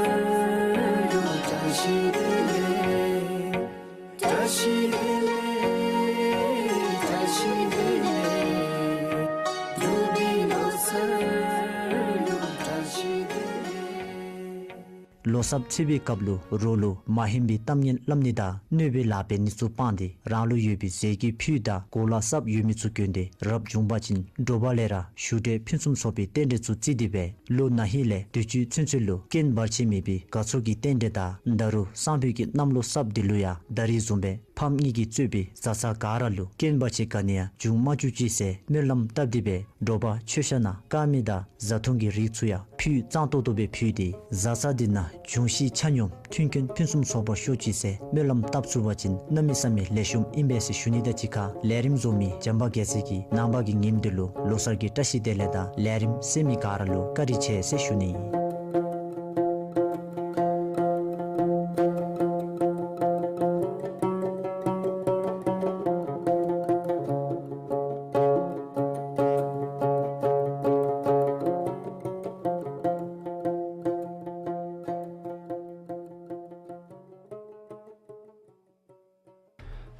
ལུ་བཀྲ་ཤིས་བདེ་ལེགས། བཀྲ་ཤིས་བདེ་ལེགས། བཀྲ་ཤིས་བདེ་ལེགས། འབྲུག་ལྡིང་ལོ་གསར་ལུ་བཀྲ་ཤིས་བདེ་ལེགས། ལོ་གསརཔ་ཚེས་པའི་སྐབས་ལུ་རོགས་ལུ་མ་ཧན་པའི་གཏམ་ངན་སླབ་ནི་དང་གནོད་པའི་ལཱ་འབད་ནི་ཚུ་སྤངས་ཏེ་རང་ལུ་ཡོད་པའི་ཟས་ཀྱི་ཕུད་དང་གོ་ལ་གསརཔ་ཡོད་མི་ཚུ་གྱོན་ཏེ་རབ་བྱུང་པ་ཅིན་དྲོ་པ་ལས་ར་བཞུགས་གྲལ་ཕུན་སུམ་ཚོགས་པའི་རྟེན་འབྲེལ་ཚུ་བརྩི་སྟེ་སྦེ་ལོ་ན་ཧིང་ལས་དུས་ཅི་ཚུན་ཚོད་ལུ་རྐྱེན་བར་ཆད་མེད་པའི་དགའ་ཚོར་གྱི་རྟེན་འབྲེལ་དང་ད་རུང་སང་ཕོད་ཀྱི་གནམ་ལོ་གསརཔ་འདི་ལུ་ཡང་ད་རིས་བཟུམ་སྦེ་ཕམ་གཉིས་ཀྱིས་གཙོས་པའི་བཟའ་ཚང་ག་ར་ལུ་རྐྱེན་བར་ཆད་ག་ནི་ཡང་འབྱུང་མ་བཅུག་ཅིག་ཟེར་སྨོན་ལམ་བཏབ་སྟེ་སྦེ་དྲོ་པ་མཆོད་བཤམ་ནང་དཀར་མེ་དང་བཟའ་འཐུང་གི་རིགས་ཚུ་ཡང་ཕུད་གཙང་ཏོག་ཏོ་སྦེ་ཕུལ་ཏེ་བཟའ་ཚང་འདི་ནང་འབྱུང་བཞི་ཆ་སྙོམས་མཐུན་རྐྱེན་ཕུན་སུམ་ཚོགས་པར་ཤོག་ཅིག་ཟེར་སྨོན་ལམ་བཏབ་ཚུགས་པ་ཅིན་གནམ་མེད་ས་མེད་ལེགས་ཤོམ་ཨིན་པས་ཟེར་ཞུ་ནི་དང་གཅིག་ཁར་ལས་རིམ་བཟོ་མི་བྱམས་པ་རྒྱལ་མཚན་གྱིས་ནངས་པ་གི་ཉིནམ་འདི་ལུ་ལོ་གསར་གྱི་བཀྲ་ཤིས་བདེ་ལེགས་དང་ལས་རིམ་གསན་མི་ག་ར་ལུ་བཀའ་དྲིན་ཆེ་ཟེར་ཞུ་ནི་ཨིན།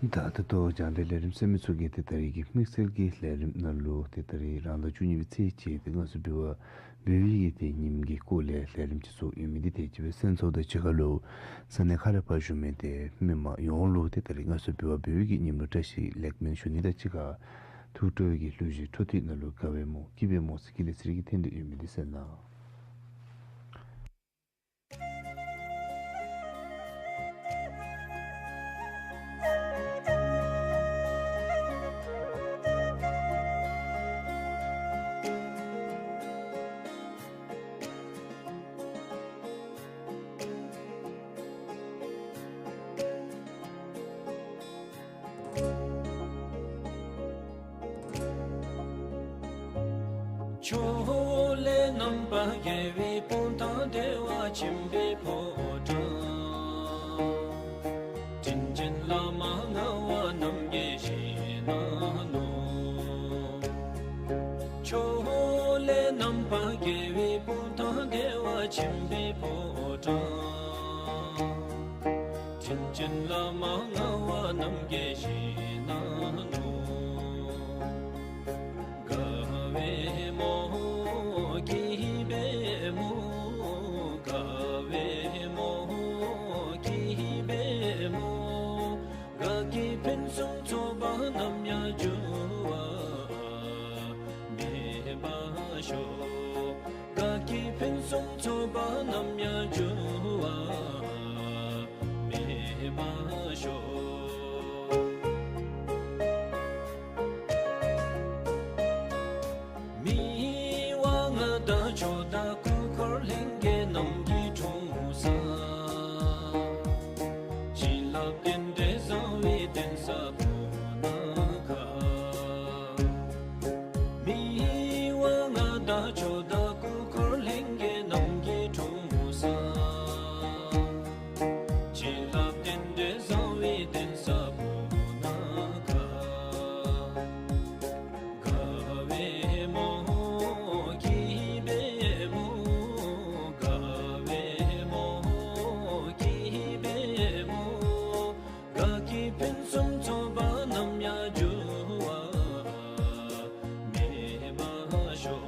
ད་ད་ལྟོ་རྒྱང་བསྒྲགས་ལས་རིམ་གསན་མི་ཚུ་གིས་ཏེ་ད་རིས་ཀྱི་དམིགས་བསལ་གྱི་ལས་རིམ་ནང་ལུ་ཏེ་ད་རིས་རང་ཟླ་བཅུ་གཉིས་པའི་ཚེས་གཅིག་ཏེ་སྔ་སོ་འབུལ་བ་འབུལ་བའི་གི་ཏེ་ཉིནམ་གྱི་སྐོར་ལས་ལས་རིམ་ཅིག་ཚོགས་ཡོད་མི་འདི་དེ་ཅིག་སྦེ་གསན་ཚརཝ་དང་གཅིག་ཁར་ལུ་ས་གནས་ཁག་ར་ཕར་བཞུགས་མི་ཏེ་མི་མང་ཡོངས་ལུ་ཏེ་ད་རིས་སྔ་སོ་འབུལ་བ་འབུལ་བའི་གི་ཉིནམ་ལུ་བཀྲ་ཤིས་ལེགས་སྨོན་ཞུ་ནི་དང་གཅིག་ཁར་ཐུགས་སྤྲོ་བའི་གི་གླུ་གཞས་འཕྲོ་མཐུད་ནང་ལུ་དགའ་བའི་མོ་སྐྱིད་པའི་མོ་ཟེར་གི་ལས་ཚིག་གི་འཐེན་ཏེ་ཡོད་མི་འདི་གསན་གནང་། ཕྱོགས་ལས་རྣམ་པར་རྒྱལ་བའི་སྤངས་ཐང་བདེ་བ་ཆེན་པོའི་ཕོ་བྲང་། དྲིན་ཅན་བླ་མ་ངག་དབང་རྣམ་རྒྱལ་ཞིང་ན་ལུ། ཕྱོགས་ལས་རྣམ་པར་རྒྱལ་བའི་སྤངས་ཐང་བདེ་བ་ཆེན་པོའི་ཕོ་བྲང་། དྲིན་ཅན་བླ་མ་ངག་དབང་རྣམ་རྒྱལ་ཞིང་ན་ལུ། དགའ་བའི་མོ་སྐྱིད་པའི་མོ། དགའ་བའི་མོ་སྐྱིད་པའི་མོ། དགའ་སྐྱིད་ཕུན་སུམ་ཚོགས་པ་རྣམ་གཡར་འཇུག་པ་མེད་པར་ཤོག། དགའ་སྐྱིད་ཕུན་སུམ་ཚོགས་པ་རྣམ་གཡར་འཇུག་པ་མེད་པར་ཤོག། མི་དབང་མངའ་བདག་ཇོ་བདག་སྐུ་འཁོར་ལྷན་རྒྱས་རྣམས་ཀྱི་འཁྲུངས་ས། བྱིན་རླབས་རྟེན་འབྲེལ་བཟང་བའི་གདན་ས་སྤུ་ན་ཁ། མི་དབང་མངའ་བདག་ཇོ་བདག་སྐུ་འཁོར་ལྷན་རྒྱས་རྣམས་ཀྱི་འཁྲུངས་ས། བྱིན་རླབས་རྟེན་འབྲེལ་བཟང་བའི་གདན་ས་སྤུ་ན་ཁ། དགའ་བའི་མོ་སྐྱིད་པའི་མོ། དགའ་བའི་མོ་སྐྱིད་པའི་མོ། དགའ་སྐྱིད་ཕུན་སུམ་ཚོགས་པ་རྣམ་གཡར་འཇུག་པ་མེད་པར་ཤོག།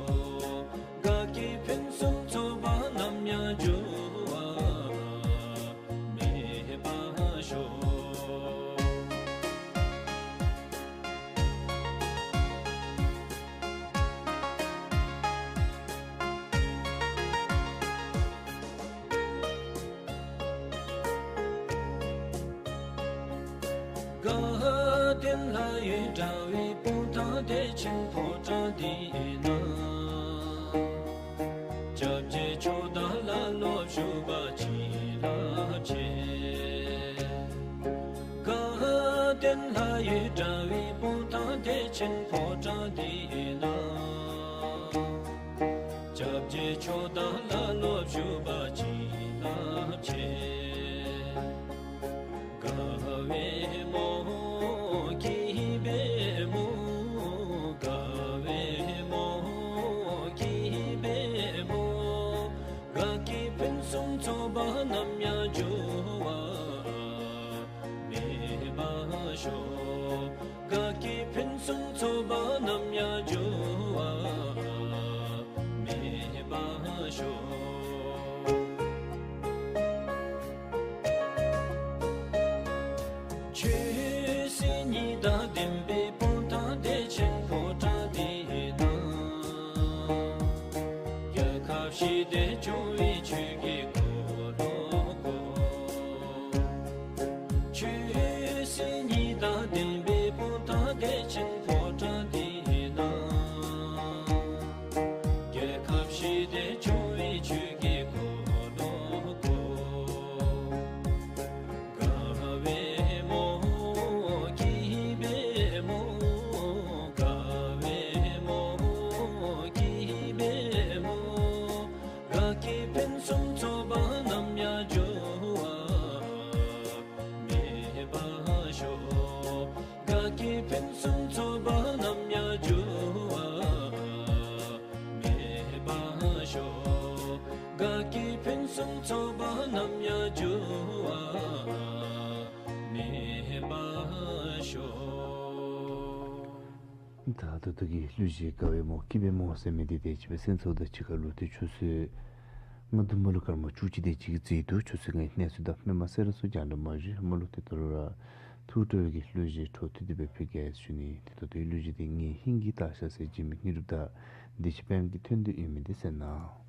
དགའ་སྐྱིད་ཕུན་སུམ་ཚོགས་པ་རྣམ་གཡར་འཇུག་པ་མེད་པར་ཤོག། དགའ་ལྡན་ལྷ་ཡུལ་དགྲ་བོའི་དཔུང་ཐང་བདེ་ཆེན་ཕོ་བྲང་འདི་ན། སྐྱབས་རྗེ་ཇོ་བདག་ལ་སློབ་ཞུ་བ་བྱིན་རླབས་ཆེ། དགའ་ལྡན་ལྷ་ཡུལ་དགྲ་བོའི་དཔུང་ཐང་བདེ་ཆེན་ཕོ་བྲང་འདི་ན། སྐྱབས་རྗེ་ཇོ་བདག་ལ་སློབ་ཞུ་བ་བྱིན་རླབས་ཆེ། དགའ་བའི་མོ་སྐྱིད་པའི་མོ། དགའ་བའི་མོ་སྐྱིད་པའི་མོ། དགའ་སྐྱིད་ཕུན་སུམ་ཚོགས་པ་རྣམ་གཡར་འཇུག་པ་མེད་པར་ཤོག། དགའ་སྐྱིད་ཕུན་སུམ་ཚོགས་པ་རྣམ་གཡར་འཇུག་པ་མེད་པར་ཤོག། ཆོས་སྲིད་གཉིས་དང་ལྡན་པའི་སྤུངས་ཐང་བདེ་ཆེན་ཕོ་བྲང་འདི་ན། རྒྱལ་ཁབ་ཞི་བདེ་འབྱུང་བའི་ཆོས་ཀྱི་འཁོར་ལོ་བསྐོར། ཆོས་སྲིད་གཉིས་དང་ལྡན་པའི་སྤུངས་ཐང་བདེ་ཆེན་ཕོ་བྲང་འདི་ན། རྒྱལ་ཁབ་ཞི་བདེ་འབྱུང་བའི་ཆོས་ཀྱི་འཁོར་ལོ་བསྐོར། དགའ་བའི་མོ་སྐྱིད་པའི་མོ། དགའ་བའི་མོ་སྐྱིད་པའི་མོ། དགའ་སྐྱིད་ཕུན་སུམ་ཚོགས་པ་རྣམ་གཡར་འཇུག་པ་མེད་པར་ཤོག། དགའ་སྐྱིད་ཕུན་སུམ་ཚོགས་པ་རྣམ་གཡར་འཇུག་པ་མེད་པར་ཤོག། དགའ་སྐྱིད་ཕུན་སུམ་ཚོགས་པ་རྣམ་གཡར་འཇུག་པ་མེད་པར་ཤོག། ད་ད་ལྟོ་གི་གླུ་གཞས་དགའ་བའི་མོ་སྐྱིད་པའི་མོ་ཟེར་མི་འདི་ཏེ་སྤྱི་པའི་སེམས་ཚོར་དང་གཅིག་ཁར་ལུ་ཏེ་ཆུ་ཚོད་མ་བདུན་པ་ལུ་སྐར་མ་བཅུ་གཅིག་དེ་ཅིག་གི་རྩིས་འདུག། ཆུ་ཚོད་ལྔའི་གནས་ཚུལ་དང་མི་མང་གསན་ར་ཚུ་རྒྱང་བསྒྲགས་མ་གཞི་ཧེ་མ་ལུ་ཏེ་ད་རུང་ར་ཐུགས་སྤྲོ་བའི་གི་གླུ་གཞས་འཕྲོ་མཐུད་དེ་སྦེ་ཕུལ་གེ་ཟེར་ཞུ་ནི། ཏེ་ད་ལྟོའི་གླུ་གཞས་འདི་ངེའི་ཧིང་གི་སྟག་ཤར་ཟེར་བྱེད་མི་དངོས་གྲུབ་དང་བདེ་ཆེན་དཔལམོ་གིས་ཐོན་ཏེ་ཡོད་མི་འདི་གསན་གནང་།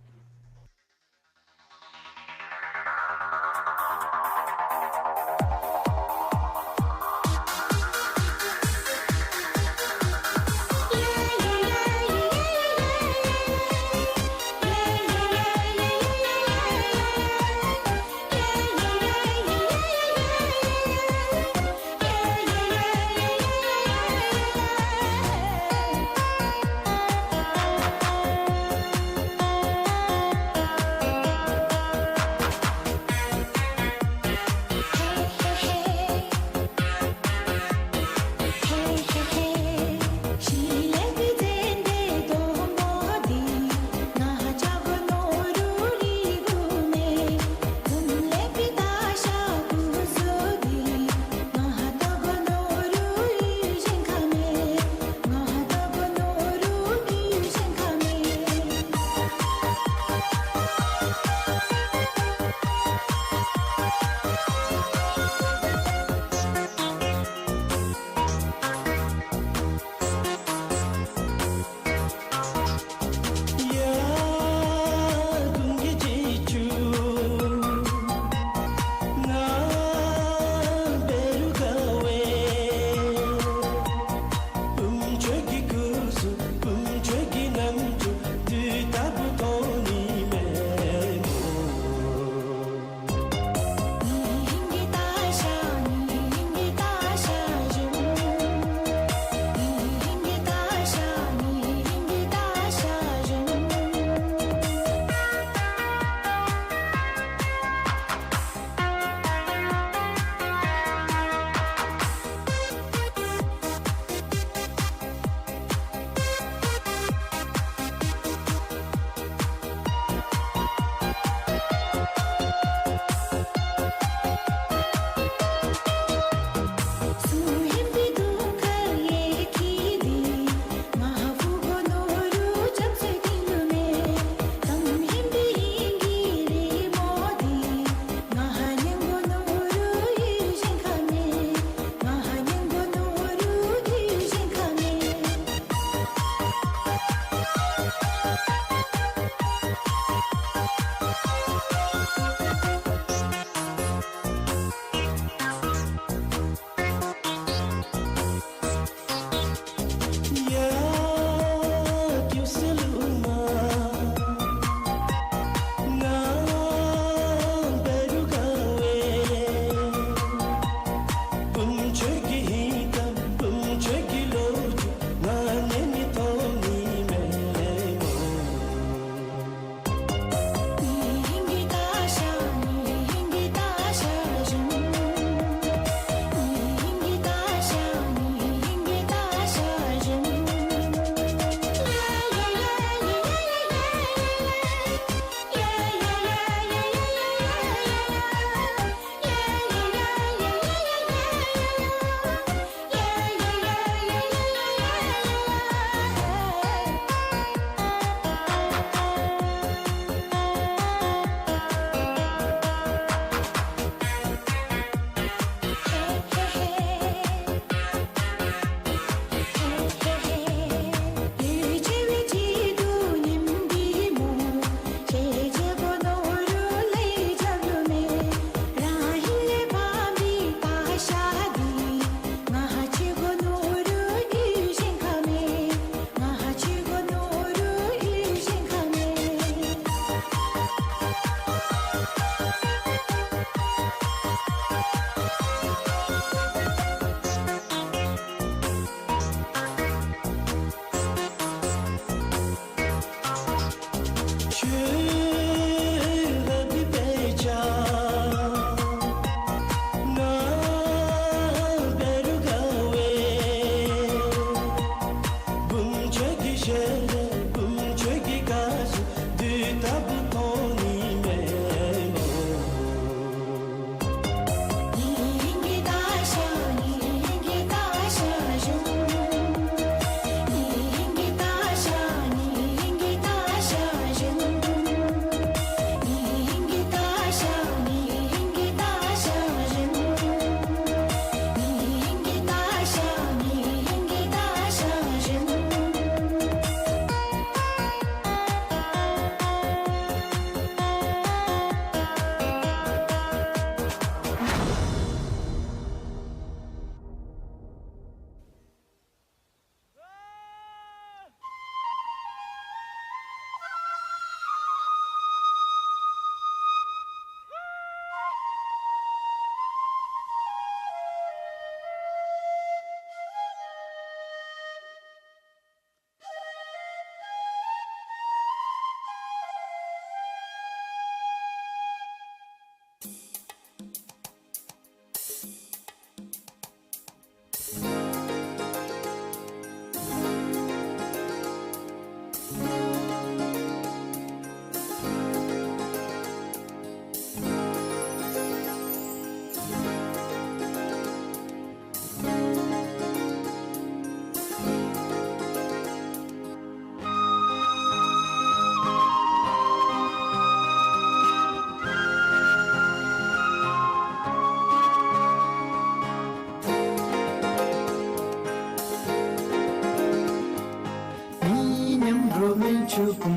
ཆོས་སྐུ་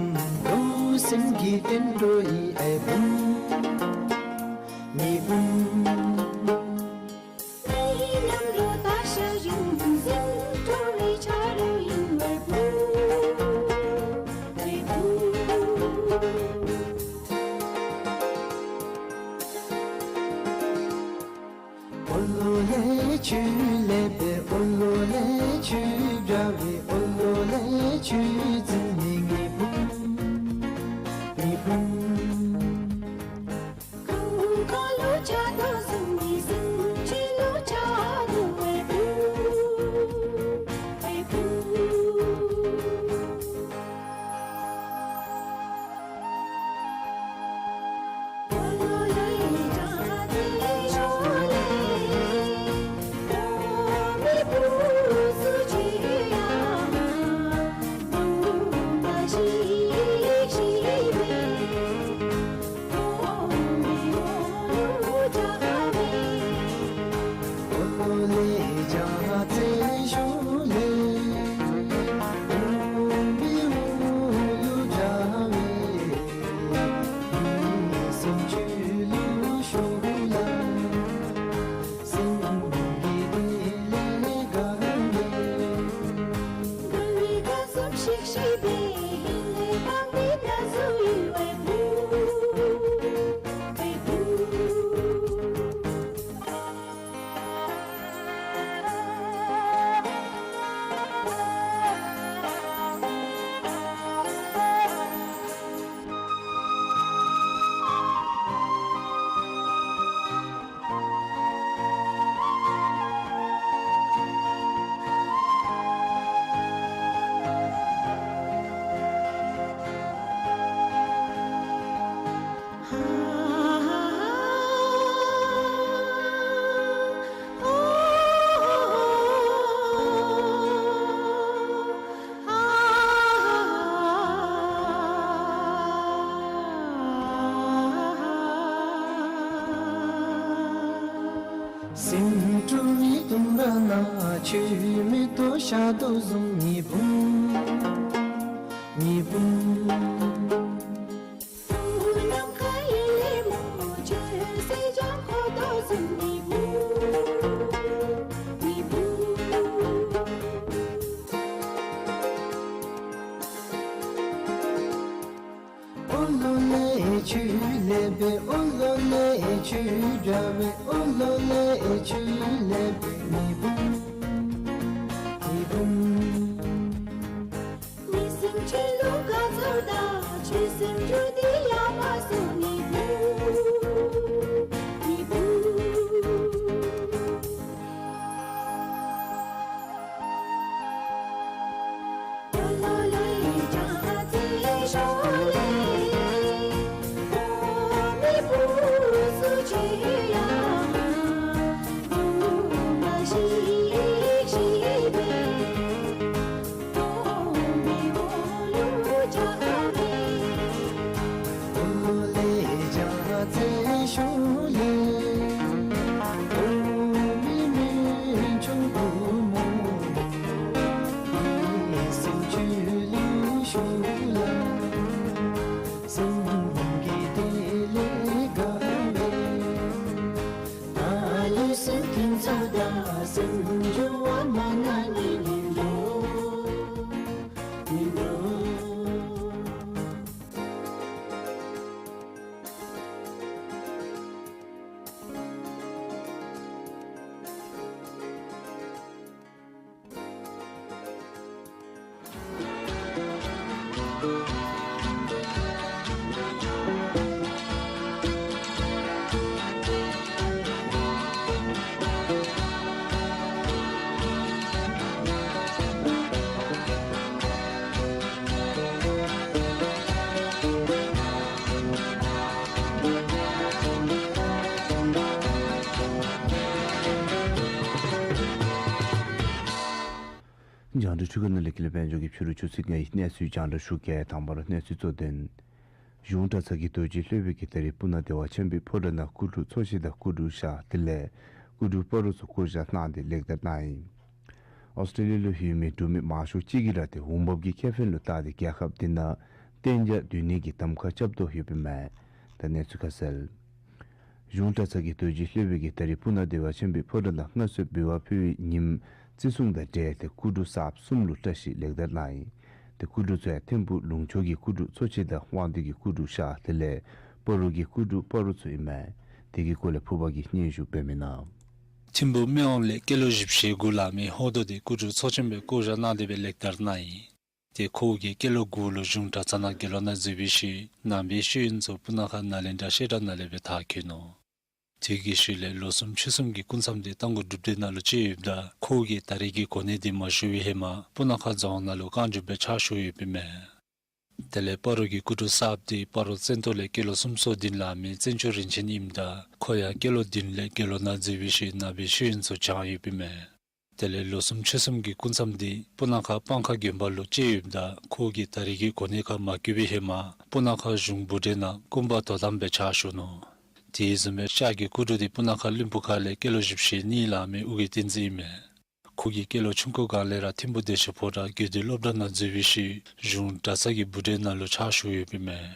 འགྲོ་སེམས་ཀྱི་རྟེན་འགྲོ་ཡི་ཨའི་བུམ། མི་བུམ། འོ་ལོ་ལེ་ཆོས་ལེགས་པའི་འོ་ལོ་ལེ་ཆོས་དྲག་པའི་འོ་ལོ་ལེ་ཆོས་འཛིན་མི་ངེ་བུམ། ངེ་བུམ། སེམས་སྤྲོ་བའི་ལྟུང་བ་ན་ཆོས་མེད་དོ་ཤ་དོ་བཟུམ་ངེ་བུམ། ངེ་བུམ། འོ་ལོ་ལེ་ཆོས་ལེགས་པའི་འོ་ལོ་ལེ་ཆོས་དྲག་པའི་འོ་ལོ་ལེ་ཆོས་ལེགས་པའི་ངེ་བུམ། ངེ་བུམ། རྒྱང་བསྒྲགས་འཕྲུལ་ཁང་ནང་ལས་ཀུན་ལེགས་དཔལ་འབྱོར་གྱི་ཕྱི་རུ་ཆུ་ཚོད་ལྔའི་གནས་ཚུལ་རྒྱང་བསྒྲགས་ཞུ་གེ། དང་པ་ར་གནས་ཚུལ་གཙོ་དོན། གཞུང་གྲྭ་ཚང་གི་རྡོ་རྗེ་སློབ་དཔོན་གྱིས་ད་རིས་སྤུ་ན་བདེ་བ་ཆེན་པོའི་ཕོ་བྲང་ནང་སྐུ་འཁྲུངས་ཚོགས་ཞིང་དང་སྐུ་འཁྲུངས་ཞག་དེ་ལས་སྐུ་འཁྲུངས་སྤ་རོ་ཚུ་བསྐོ་བཞག་གནང་སྟེ་ལེགས་དར་གནང་ཡི། ཨོསི་ཊྲེ་ལི་ཡ་ལུ་ཡོད་མི་འབྲུག་མི་མང་ཤོས་ཅིག་གིས་ར་ཏེ་འོང་འབབ་ཀྱི་ཁེ་ཕན་ལུ་བལྟ་སྟེ་རྒྱལ་ཁབ་དེ་ནང་གཏན་འཇགས་སྡོད་ནི་གི་གདམ་ཁ་རྐྱབ་དོ་ཡོདཔ་ཨིན་མས། ད་གནས་ཚུལ་ཁ་གསལ། གཞུང་གྲྭ་ཚང་གི་རྡོ་རྗེ་སློབ་དཔོན་གྱིས་ད་རིས་སྤུ་ན་བདེ་བ་ཆེན་པོའི་ཕོ་བྲང་ནང་མངའ་གསོལ་འབུལ་བ་ཕུལ་བའི་ཉིནམ་བརྩི་སྲུང་དང་འབྲེལ་ཏེ་སྐུ་དྲུང་གསརཔ་གསུམ་ལུ་བཀྲ་ཤིས་ལེགས་དར་གནང་ཡི། ཏེ་སྐུ་དྲུང་ཚུ་ཡང་ཐིམ་ཕུག་ལུང་ཕྱོགས་ཀྱི་སྐུ་དྲུང་ཚོ་ཆེན་དང་དབང་འདུས་ཀྱི་སྐུ་དྲུང་ཤར་དེ་ལས་སྤ་རོ་གི་སྐུ་དྲུང་སྤ་རོ་ཚུ་ཨིན་མས། དེ་གི་སྐོར་ལས་ཕུར་པ་གིས་སྙན་ཞུ་འབད་མི་ནང་། ཐིམ་ཕུག་སྨད་ཝང་ལས་སྐྱེས་ལོ་བཞི་བཅུ་ཞེ་དགུ་ལང་མི་ཧོར་རྡོ་དེ་སྐུ་དྲུང་ཚོ་ཆེན་སྦེ་བསྐོ་བཞག་གནང་སྟེ་སྦེ་ལེགས་དར་གནང་ཡི། ཏེ་ཁོ་གིས་སྐྱེས་ལོ་དགུ་ལུ་གཞུང་གྲྭ་ཚང་ནང་དགེ་སློང་ནང་འཛུལ་བའི་ཤུལ་ནང་པའི་ཤེས་ཡོན་ཚུ་སྤུ་ན་ཁ་ནཱ་ལེནྡྲ་བཤད་གྲྭ་ནང་ལས་སྦེ་མཐར་འཁྱོལ་ནུག། དེ་གི་ཤུལ་ལས་ལོ་གསུམ་ཕྱོགས་གསུམ་གྱི་སྐུ་མཚམས་དེ་རྟ་མགོ་སྒྲུབ་སྡེ་ནང་ལུ་བཅད་ཡོདཔ་ད་ཁོ་གིས་ད་རེས་ཀྱི་གོ་གནས་དེ་མ་ཞུ་བའི་ཧེ་མ་སྤུ་ན་ཁ་རྫོང་ནང་ལུ་བསྐང་འཇུག་སྦེ་ཕྱག་ཞུ་ཡོདཔ་ཨིན་མས། དེ་ལས་སྤ་རོ་གི་སྐུ་དྲུང་གསརཔ་དེ་སྤ་རོ་བཙན་ཏོ་ལས་སྐྱེས་ལོ་སུམ་ཅུ་སོ་བདུན་ལང་མི་བཙན་སྐྱོགས་རིན་ཆེན་ཨིནམ་ད་ཁོ་ཡང་སྐྱེས་ལོ་བདུན་ལས་དགེ་སློང་ནང་འཛུལ་བའི་ཤུལ་ནང་པའི་ཤེས་ཡོན་ཚུ་སྦྱངས་ཡོདཔ་ཨིན་མས། དེ་ལས་ལོ་གསུམ་ཕྱོགས་གསུམ་གྱི་སྐུ་མཚམས་དེ་སྤུ་ན་ཁ་སྤང་ཁ་དགོན་པ་ལུ་བཅད་ཡོདཔ་ད་ཁོ་གིས་ད་རེས་ཀྱི་གོ་གནས་ཁར་མ་བསྐོ་བའི་ཧེ་མ་སྤུ་ན་ཁ་གཞུང་བུ་གྲལ་ནང་སྐུ་འབག་དོ་དམ་སྦེ་ཕྱག་ཞུ་ནུག། དེ་བཟུམ་སྦེ་ཤར་གྱི་སྐུ་དྲུང་དེ་སྤུ་ན་ཁ་བློན་པོ་ཁ་ལས་སྐྱེས་ལོ་བཞི་བཅུ་ཞེ་གཉིས་ལང་མི་ཨོ་རྒྱན་བསྟན་འཛིན་ཨིན་མས། ཁོ་གིས་སྐྱེས་ལོ་ཆུང་ཀུ་སྒང་ལས་ར་ཐིམ་ཕུག་བདེ་ཆེན་ཕོ་བྲང་དགེ་འདུན་སློབ་གྲྭ་ནང་འཛུལ་བའི་ཤུལ་གཞུང་གྲྭ་ཚང་གི་བུ་གྲལ་ནང་ལུ་ཕྱག་ཞུ་ཡོདཔ་ཨིན་མས།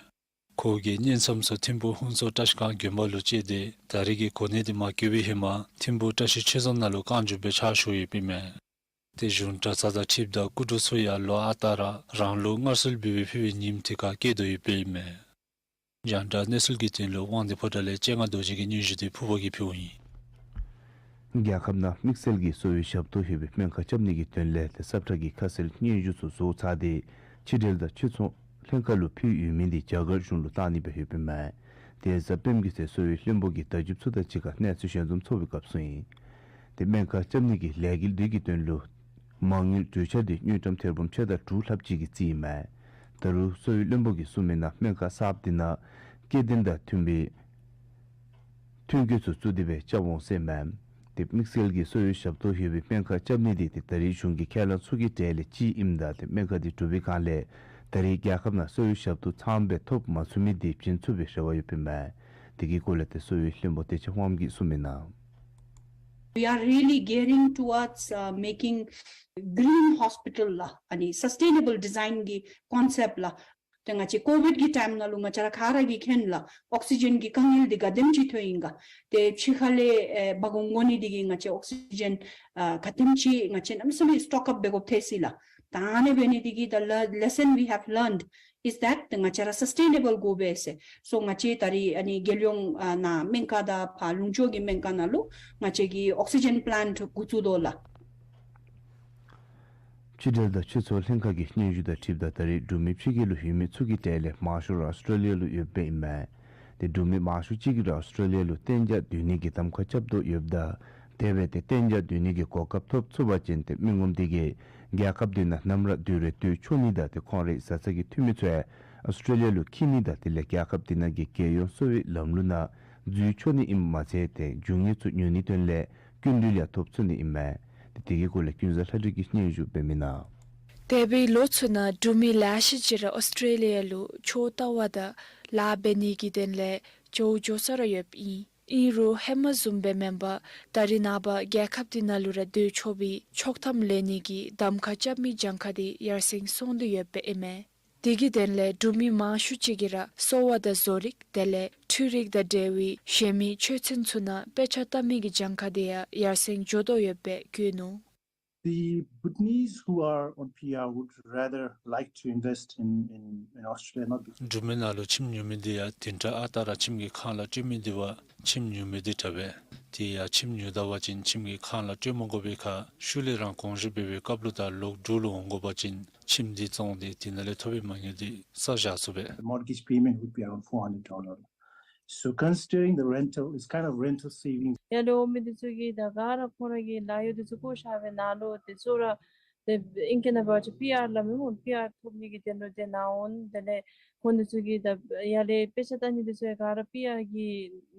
ཁོ་གིས་གཉེན་མཚམས་སུ་ཐིམ་ཕུག་ཧུན་སུར་བཀྲ་ཤིས་སྒང་དགོན་པ་ལུ་བཅད་དེ་ད་རེས་ཀྱི་གོ་གནས་དེ་མ་བསྐོ་བའི་ཧེ་མ་ཐིམ་ཕུག་བཀྲ་ཤིས་ཆོས་རྫོང་ནང་ལུ་བསྐང་འཇུག་སྦེ་ཕྱག་ཞུ་ཡོདཔ་ཨིན་མས། ཏེ་གཞུང་གྲྭ་ཚང་དང་འཁྲིལཝ་ད་སྐུ་དྲུང་ཚུ་ཡང་ལོ་ཨ་རྟག་ར་རང་ལུགས་མངའ་གསོལ་འབུལ་བའི་ཕུལ་བའི་ཉིནམ་དེ་ཁར་བསྐོ་དོ་ཡོདཔ་ཨིན་མས། རྒྱང་བསྒྲགས་གནས་ཚུལ་གྱི་དོན་ལུ་དབང་འདུས་ཕོ་བྲང་ལས་སྤྱན་སྔ་རྡོ་རྗེ་གི་སྙན་ཞུ་དེ་ཕུར་པ་གིས་ཕུལཝ་ཨིན། རྒྱལ་ཁབ་ནང་དམིགས་བསལ་གྱི་གསོ་བའི་ཞབས་ཏོག་ཡོད་པའི་སྨན་ཁང་རྐྱབ་ནི་གི་དོན་ལས་ཏེ་ས་ཁྲ་གི་ཁ་གསལ་སྙན་ཞུ་ཚུ་བཟོ་ཚར་ཏེ་ཕྱི་འབྲེལ་དང་ཕྱི་ཚོང་ལྷན་ཁག་ལུ་ཕུལ་ཡོད་མི་དེ་རྒྱ་གར་གཞུང་ལུ་བཏང་ནི་སྦེ་ཡོདཔ་ཨིན་མས། དེ་གཟའ་སྤེནམ་གི་ཚེ་གསོ་བའི་བློན་པོ་གིས་བརྡ་བརྒྱུདཔ་ཚུ་དང་གཅིག་ཁར་གནས་ཚུལ་ཞལ་འཛོམས་ཚོགས་པའི་སྐབས་སུ་ཨིན། ཏེ་སྨན་ཁང་རྐྱབ་ནི་གི་ལས་འགུལ་འདི་གི་དོན་ལུ་མ་དངུལ་གྲོས་འཆར་དེ་དངུལ་ཀྲམ་ཐེར་འབུམ་ཕྱེད་དང་དྲུག་ལྷགཔ་ཅིག་གི་རྩིས་ཨིན་མས། ད་རུང་གསོ་བའི་བློན་པོ་གིས་གསུངས་མི་ནང་སྨན་ཁང་གསརཔ་དེ་ནང་སྐྱེ་ལྡན་དང་མཐུན་པའི་ཐོན་སྐྱེད་ཚུ་བཙུགས་ཏེ་སྦེ་རྐྱབ་འོང་ཟེར་ཨིན་མས། ཏེ་དམིགས་བསལ་གྱི་གསོ་བའི་ཞབས་ཏོག་ཡོད་པའི་སྨན་ཁང་རྐྱབ་ནི་དེ་ཏེ་ད་རེས་གཞུང་གི་ཁས་བླངས་ཚུ་གི་གྲས་ལས་གཅིག་ཨིནམ་ད་ཏེ་སྨན་ཁང་དེ་གྲུབ་པའི་སྒང་ལས་ད་རེས་རྒྱལ་ཁབ་ནང་གསོ་བའི་ཞབས་ཏོག་ཚངམ་སྦེ་ཐོབ་མ་ཚུགས་མི་དེ་བྱིན་ཚུགས་པའི་རེ་བ་ཡོདཔ་ཨིན་མས། དེ་གི་སྐོར་ལས་ཏེ་གསོ་བའི་བློན་པོ་བདེ་ཆེན་དབངམོ་གིས་གསུངས་མི་ནང་། We are really gearing towards, uh, making green hospital ལགས། ཨ་ནི་sustainable design གི་concept ལགས། ཏེ་ང་བཅས་ཀོ་བིཌ་གི་ཊའིམ་ནང་ལུ་ང་བཅས་ར་ག་ར་གིས་མཁྱེན་ལགས། ཨོག་སི་ཇེན་གྱི་དཀའ་ངལ་འདི་ག་དེམ་ཅིག་ཐོན་ཡི་ག། ཏེ་ཕྱི་ཁ་ལས་ཨེ་འབག་འོང་དགོ་ནི་འདི་གིས་ང་བཅས་ཨོག་སི་ཇེན་ཨ་ག་དེམ་ཅིག་ང་བཅས་གནམ་མེད་ས་མེད་སི་ཊོག་ཨཔ་འབད་དགོཔ་ཐལ་སྲིད་ལགས། ད་ཨ་ནི་འབད་ནི་འདི་གིས་the le- lesson we have learned is that ང་བཅས་ར་སཱས་ཊེ་ནེ་བཱལ་དགོ་པས་ཟེར། སོ་ང་བཅས་ད་རེས་ཨ་ནི་རྒྱལ་ཡོངས་ཨ་ནཱ་སྨན་ཁང་དང་ཕར་ལུང་ཕྱོགས་ཀྱི་སྨན་ཁང་ནང་ལུ་ང་བཅས་ཀྱིས་ཨོག་སི་ཇེན་པི་ལེནཊ་འགོ་བཙུགས་དོ་ལགས། ཕྱི་འབྲེལ་དང་ཕྱི་ཚོང་ལྷན་ཁག་གི་སྙན་ཞུ་དང་འཁྲིལཝ་ད་ད་རེས་འབྲུག་མི་ཕྱི་རྒྱལ་ལུ་ཡོད་མི་ཚུ་གི་གྲས་ལས་མང་ཤོས་ར་ཨོསི་ཊྲེ་ལི་ཡ་ལུ་ཡོདཔ་ཨིན་མས། ཏེ་འབྲུག་མི་མང་ཤོས་ཅིག་གིས་ར་ཨོསི་ཊྲེ་ལི་ཡ་ལུ་གཏན་འཇགས་སྡོད་ནི་གི་གདམ་ཁ་རྐྱབ་དོ་ཡོདཔ་ད་དེ་སྦེ་ཏེ་གཏན་འཇགས་སྡོད་ནི་གི་གོ་སྐབས་ཐོབ་ཚུགས་པ་ཅིན་ཏེ་མི་ངོམ་དེ་གིས་རྒྱལ་ཁབ་དེ་ནང་ནམ་ར་སྡོད་རུང་སྡོད་ཆོག་ནི་དང་ཏེ་ཁོང་རའི་བཟའ་ཚང་གི་འཐུས་མི་ཚུ་ཡང་ཨོསི་ཊྲེ་ལི་ཡ་ལུ་འཁྱིད་ནི་དང་དེ་ལས་རྒྱལ་ཁབ་དེ་ནང་གི་རྒྱལ་ཡོངས་གསོ་བའི་ལམ་ལུགས་ནང་འཛུལ་ཆོག་ནི་ཨིནམ་མ་ཚད་ཏེ་རྒྱུ་དངོས་ཚུ་ཉོ་ནི་དོན་ལས་སྐྱིན་འགྲུལ་ཡང་ཐོབ་ཚུགས་ནི་ཨིན་མས། ཏེ་དེ་གི་སྐོར་ལས་ཀུན་བཟང་ལྷ་སྒྲོན་གྱིས་སྙན་ཞུ་འབད་མི་ནང་། འདས་པའི་ལོ་ཚུ་ནང་འབྲུག་མི་ལེ་ཤ་ཅིག་ར་ཨོསི་ཊྲེ་ལི་ཡ་ལུ་ཆོས་ལྟ་བ་དང་ལཱ་འབད་ནི་གི་དོན་ལས་འགྱོ་འགྱོ་ས་ར་ཡོདཔ་ཨིན། ཨིན་རུང་ཧེ་མ་བཟུམ་སྦེ་མེན་པར་ད་རེས་ནངས་པ་རྒྱལ་ཁབ་དེ་ནང་ལུ་ར་སྡོད་ཆོག་པའི་ཆོག་ཐམ་ལེན་ནི་གི་གདམ་ཁ་རྐྱབ་མི་གྱངས་ཁ་དེ་ཡར་སེང་སོང་སྟེ་ཡོདཔ་ཨིན་མས། དེ་གི་དོན་ལས་འབྲུག་མི་མང་ཤོས་ཅིག་གིས་ར་གསོ་བ་དང་བཟོ་རིག་དེ་ལས་འཕྲུལ་རིག་དང་འབྲེལ་བའི་གཞན་མི་ཆོས་ཚན་ཚུ་ནང་དཔེ་ཆ་ལྟ་མི་གི་གྱངས་ཁ་དེ་ཡང་ཡར་སེང་འགྱོ་དོ་ཡོདཔ་སྦེ་བཀོད་ནུག། The Bhutanese who are on P R would rather like to invest in, in, in Australia, not because འབྲུག་མི་ནང་ལུ་ཁྱིམ་ཉོ་མི་དེ་ཡང་བདུན་ཕྲག་ཨ་རྟག་ར་ཁྱིམ་གྱི་ཁང་གླ་སྤྲོད་མི་དེ་བ་ཁྱིམ་ཉོ་མི་དེ་དྲག་པས། དེ་ཡང་ཁྱིམ་ཉོ་ད་པ་ཅིན་ཁྱིམ་གྱི་ཁང་གླ་སྤྲོད་མ་དགོ་པའི་ཁར་ཤུལ་ལས་རང་དགོངས་བཞེས་འབད་བའི་སྐབས་ལུ་ད་ལོག་འབྲུག་ལུ་འོང་དགོ་པ་ཅིན་ཁྱིམ་དེ་བཙོང་སྟེ་དེ་ནང་ལས་ཐོབ་པའི་མ་དངུལ་དེ་བསག་བཞག་ཚུགས་པས། The mortgage payment would be around four hundred dollars. So considering the rental, it's kind of rental savings. ཡར་ལས་འོང་མི་དེ་ཚུ་གིས་ད་ག་ར་ཁོང་ར་གི་ལཱ་གཡོག་དེ་ཚུ་བཀོ་བཞག་པའི་ནང་ལུ་དེ་ཚུ་ར་ཏེ་ཨིང་སྐད་ནང་འབད་བ་ཅིན་པི་ཨར་སླབ་མི་སྨོ། པི་ཨར་ཐོབ་ནི་གི་དོན་ལུ་ཏེ་ནཱ་འོང་། དེ་ལས་ཁོང་དེ་ཚུ་གིས་ད་ཡར་ལས་དཔེ་ཆ་ལྟ་ནི་དེ་ཚུ་ཡང་ག་ར་པི་ཨར་གྱི་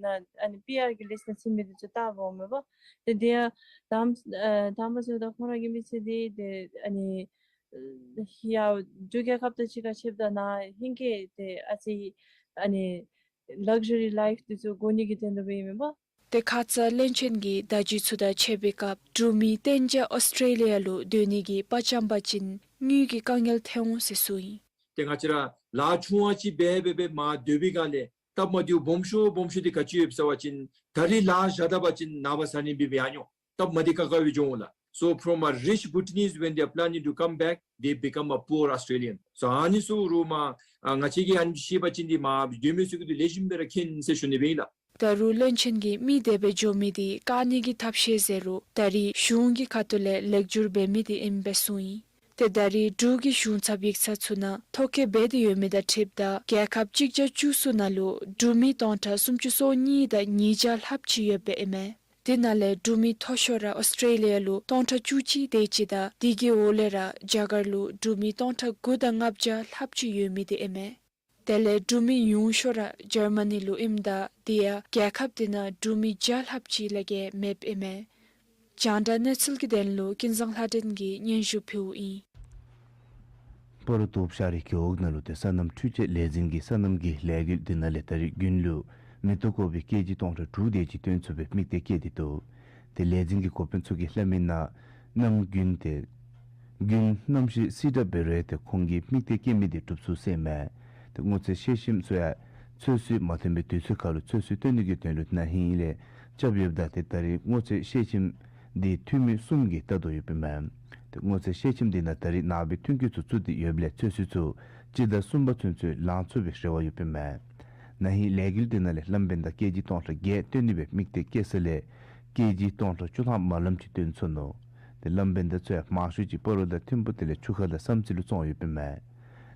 ནང་ཨ་ནི་པི་ཨར་གྱི་ལིསཊ་ནང་ཚུད་མི་དེ་ཚུ་ལྟ་འོངམ་མས་པ། ཏེ་དེ་ཡང་དང་ཨ་དང་པ་ཚུ་ད་ཁོང་ར་གི་མི་ཚེ་དེ་ཏེ་ཨ་ནི་ཡར་འབྲུག་རྒྱལ་ཁབ་དང་གཅིག་ཁར་ཕྱདཔ་ད་ནཱ་ཧིང་གི་ཏེ་ཨ་ཙི་ཨ་ནི་ལག་ཇུ་རི་ལའིཕ་དེ་ཚུ་དགོ་ནི་གི་དོན་ལུ་འབདཝ་ཨིན་མས་པ། ཏེ་ཁ་ཙ་བློན་ཆེན་གྱིས་བརྡ་བརྒྱུད་ཚུ་དང་ཕྱད་པའི་སྐབས་འབྲུག་མི་གཏན་འཇགས་ཨོསི་ཊྲེ་ལི་ཡ་ལུ་སྡོད་ནི་གི་པ་བཅམ་པ་ཅིན་དངུལ་གྱི་དཀའ་ངལ་ཐོན་འོང་ཟེར་གསུངས་ཡི། ཏེ་ང་བཅས་ར་ལཱ་ཆུང་བ་ཅིག་འབད་འབད་འབད་མར་སྡོད་པའི་སྒང་ལས་སྟབས་མ་བདེཝ་སྦོམ་ཤོས་སྦོམ་ཤོས་འདི་ག་ཅི་ཡོདཔ་ཟེར་བ་ཅིན་ད་རིས་ལཱ་བཞག་ད་པ་ཅིན་ནངས་པ་གཟའ་ཉི་མ་འབད་འབད་ཡར་འགྱོ་སྟབས་མ་བདེ་ཁག་ཁ་སྦེ་འགྱོ་འོང་ལགས། So from a rich Bhutanese, when they are planning to come back, they become a poor Australian. So ཨ་ནི་ཚུ་རུང་མར་ཨ་ང་བཅས་ཀྱིས་ཨ་ནི་ཤེས་པ་ཅིན་འདི་མར་སྡོད་མི་ཚུ་གིས་འདི་ལེགས་ཤོམ་སྦེ་ར་མཁྱེན་ཟེར་ཞུ་ནི་སྦེ་ཨིན་ལགས། ད་རུང་བློན་ཆེན་གྱིས་མི་དེ་སྦེ་འགྱོ་མི་འདི་བཀག་ནི་གི་ཐབས་ཤེས་ཟེར་རུང་ད་རིས་གཞུང་གི་ཁ་ཐུག་ལས་ལེགས་བསྒྱུར་འབད་མི་འདི་ཨིནམ་སྦེ་གསུངས་ཡི། ཏེ་ད་རིས་འབྲུག་གི་གཞུང་ཚབ་ཡིག་ཚང་ཚུ་ནང་ཐོ་བཀོད་འབད་དེ་ཡོད་མི་དང་འཁྲིལཝ་ད་རྒྱལ་ཁབ་གཅིག་བརྒྱ་བཅུ་གསུམ་ནང་ལུ་འབྲུག་མི་སྟོང་ཕྲག་སུམ་ཅུ་སོ་གཉིས་དང་ཉིས་བརྒྱ་ལྷགཔ་ཅིག་ཡོདཔ་ཨིན་མས། དེ་ནང་ལས་འབྲུག་མི་མཐོ་ཤོས་ར་ཨོསི་ཊྲེ་ལི་ཡ་ལུ་སྟོང་ཕྲག་བཅུ་གཅིག་དེ་ཅིག་དང་དེ་གི་འོག་ལས་ར་རྒྱ་གར་ལུ་འབྲུག་མི་སྟོང་ཕྲག་དགུ་དང་ལྔ་བརྒྱ་ལྷགཔ་ཅིག་ཡོད་མི་དེ་ཨིན་མས། དེ་ལས་འབྲུག་མི་ཉུང་ཤོས་ར་འཇར་མ་ནི་ལུ་ཨིནམ་ད་དེ་ཡང་རྒྱལ་ཁབ་དེ་ནང་འབྲུག་མི་བརྒྱ་ལྷགཔ་ཅིག་ལས་བརྒལ་མེདཔ་ཨིན་མས། རྒྱང་བསྒྲགས་གནས་ཚུལ་གྱི་དོན་ལུ་ཀུན་བཟང་ལྷ་སྒྲོན་གྱིས་སྙན་ཞུ་ཕུལཝ་ཨིན། སྤ་རོ་སྟོདཔ་ཤ་རི་རྒེད་འོག་ནང་ལུ་ཏེ་སོ་ནམ་འཕྲུལ་ཆས་ལས་འཛིན་གྱིས་སོ་ནམ་གྱི་ལས་འགུལ་དེ་ནང་ལས་ད་རིས་དགུན་ལུ་མེ་ཏོག་བཀོག་པའི་ཀེ་ཇི་སྟོང་ཕྲག་དྲུག་དེ་ཅིག་བཏོན་ཚུགས་པའི་དམིགས་གཏད་བསྐྱེད་དེ་འདུག། ཏེ་ལས་འཛིན་གྱི་འགོ་དཔོན་ཚུ་གིས་སླབ་མི་ནང་གནམ་དགུན་ཏེ་དགུན་གནམ་གཤིས་བསིལ་དྲགས་འབད་རུང་ཏེ་ཁོང་གིས་དམིགས་གཏད་བསྐྱེད་མི་དེ་འགྲུབ་ཚུགས་ཟེར་མས། ཏེ་སྔོ་ཚལ་ཤེལ་ཤིམ་ཚུ་ཡང་ཚོད་བསྲེ་མ་ཐོན་པའི་དུས་ཚོད་ཁར་ལུ་ཚོད་བསྲེ་བཏོན་ནི་གི་དོན་ལུ་ན་ཧིང་ལས་རྐྱབ་ཡོདཔ་ད་ཏེ་ད་རིས་སྔོ་ཚལ་ཤེལ་ཤིམ་འདི་འཐུས་མི་གསུམ་གྱིས་བལྟ་དོ་ཡོདཔ་ཨིན་མས། ཏེ་སྔོ་ཚལ་ཤེལ་ཤིམ་འདི་ནང་ད་རིས་ནངས་པའི་ཐོན་སྐྱེད་ཚུ་བཙུགས་ཏེ་ཡོདཔ་ལས་ཚོད་བསྲེ་ཚུ་སྤྱི་ཟླ་གསུམ་པ་ཚུན་ཚོད་ལང་ཚུགས་པའི་རེ་བ་ཡོདཔ་ཨིན་མས། ན་ཧིང་ལས་འགུལ་དེ་ནང་ལས་བླམ་བན་དྷ་ཀེ་ཇི་སྟོང་ཕྲག་བརྒྱད་བཏོན་ནི་སྦེ་དམིགས་གཏད་བསྐྱེད་ས་ལས་ཀེ་ཇི་སྟོང་ཕྲག་བཅུ་ཐམ་མ་ལམ་ཅིག་བཏོན་ཚུགས་ནུག། ཏེ་བླམ་བན་དྷ་ཚུ་ཡང་མང་ཤོས་ཅིག་སྤ་རོ་དང་ཐིམ་ཕུ་དེ་ལས་ཆུ་ཁ་དང་བསམ་རྩེ་ལུ་བཙོང་ཡོདཔ་ཨིན་མས།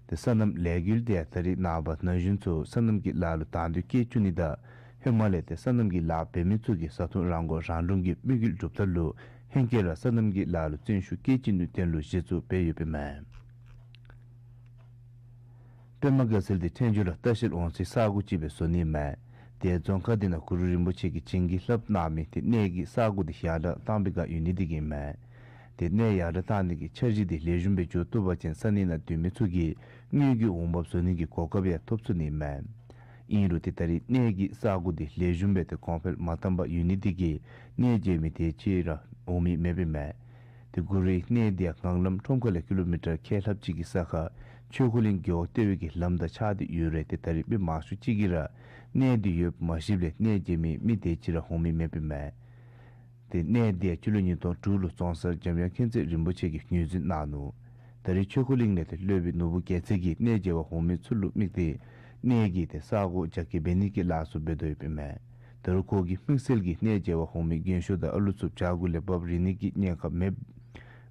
ཏེ་སོ་ནམ་ལས་འགུལ་དེ་ཡང་ད་རིས་ནངས་པ་ན་གཞོན་ཚུ་སོ་ནམ་གྱི་ལཱ་ལུ་དང་འདོད་བསྐྱེད་བཅུག་ནི་དང་ཧེ་མ་ལས་ཏེ་སོ་ནམ་གྱི་ལཱ་འབད་མི་ཚུ་གི་བཟའ་འཐུང་རང་མགོ་རང་འདྲོངས་ཀྱི་དམིགས་ཡུལ་འགྲུབ་ཐབས་ལུ་ཧེང་སྐལ་ར་སོ་ནམ་གྱི་ལཱ་ལུ་བརྩོན་ཤུགས་བསྐྱེད་བཅུག་ནིའི་དོན་ལུ་གཞི་བཙུགས་འབད་ཡོདཔ་ཨིན་མས། པདྨ་དགའ་ཚལ་འདི་ཕྲན་བྱུང་ར་ལྟ་བཤལ་འོང་སའི་ས་གོ་ཅིག་སྦེ་བཟོ་ནི་མས། ཏེ་རྫོང་ཁག་འདི་ནང་གུ་རུ་རིན་པོ་ཆེ་གིས་བྱིན་གྱིས་བརླབས་གནང་མི་ཏེ་གནས་ཀྱི་ས་གོ་འདི་ཡར་དྲགས་བཏང་པའི་བསྒང་ཡོད་ནི་དེ་གིས་ཨིན་མས། ཏེ་གནས་ཡར་དྲགས་བཏང་ནི་གི་འཆར་གཞི་འདི་ལེགས་ཤོམ་སྦེ་འགྱོ་བཏུབ་པ་ཅིན་ས་གནས་ནང་སྡོད་མི་ཚུ་གིས་དངུལ་གྱི་འོང་འབབ་བཟོ་ནི་གི་གོ་སྐབས་ཡང་ཐོབ་ཚུགས་ནི་མས། ཨིན་རུང་ཏེ་ད་རིས་གནས་ཀྱི་ས་གོ་འདི་ལེགས་ཤོམ་སྦེ་ཏེ་གོང་འཕེལ་མ་བཏང་པར་ཡོད་ནི་དེ་གིས་གནས་མཇལ་མི་དེ་ཅིག་ར་འོང་མི་མེདཔ་ཨིན་མས། ཏེ་གུ་རུའི་གནས་འདི་ཡང་སྒང་ལམ་ཁྲོམ་ཁ་ལས་ཀི་ལོ་མི་ཊར་ཁལ་ལྷགཔ་ཅིག་གི་ས་ཁར་ཆོས་འཁོར་གླིང་རྒེད་འོག་ལྟེ་བའི་གི་ལམ་དང་ཆགས་ཏེ་ཡོད་རུང་ཏེ་ད་རིས་མི་མང་ཤོས་ཅིག་གིས་ར་གནས་འདི་ཡོདཔ་མ་ཤེསཔ་ལས་གནས་མཇལ་མི་མི་དེ་ཅིག་ར་འོང་མི་མེདཔ་ཨིན་མས། ཏེ་གནས་འདི་ཡང་སྤྱི་ལོ་ཉིས་སྟོང་དྲུག་ལུ་རྫོང་སར་འཇམ་དབྱངས་མཁྱེན་བརྩེ་རིན་པོ་ཆེ་གིས་ངོས་འཛིན་གནང་ནུག། ད་རིས་ཆོས་འཁོར་གླིང་ལས་ཏེ་སློབ་དཔོན་ནོར་བུ་རྒྱལ་མཚན་གྱིས་གནས་མཇལ་བར་འོང་མི་ཚུ་ལུ་དམིགས་ཏེ་གནས་ཀྱི་ཏེ་ས་གོ་རྒྱ་སྐྱེད་འབད་ནི་གི་ལཱ་ཚུ་འབད་དོ་ཡོདཔ་ཨིན་མས། ད་རུང་ཁོ་གི་དམིགས་བསལ་གྱིས་གནས་མཇལ་བར་འོང་མི་རྒན་ཤོས་དང་ཨ་ལུ་ཚུ་བྱ་རྒོད་ལས་འབབ་རིག་ནི་གི་ཉེན་ཁ་མེདཔ་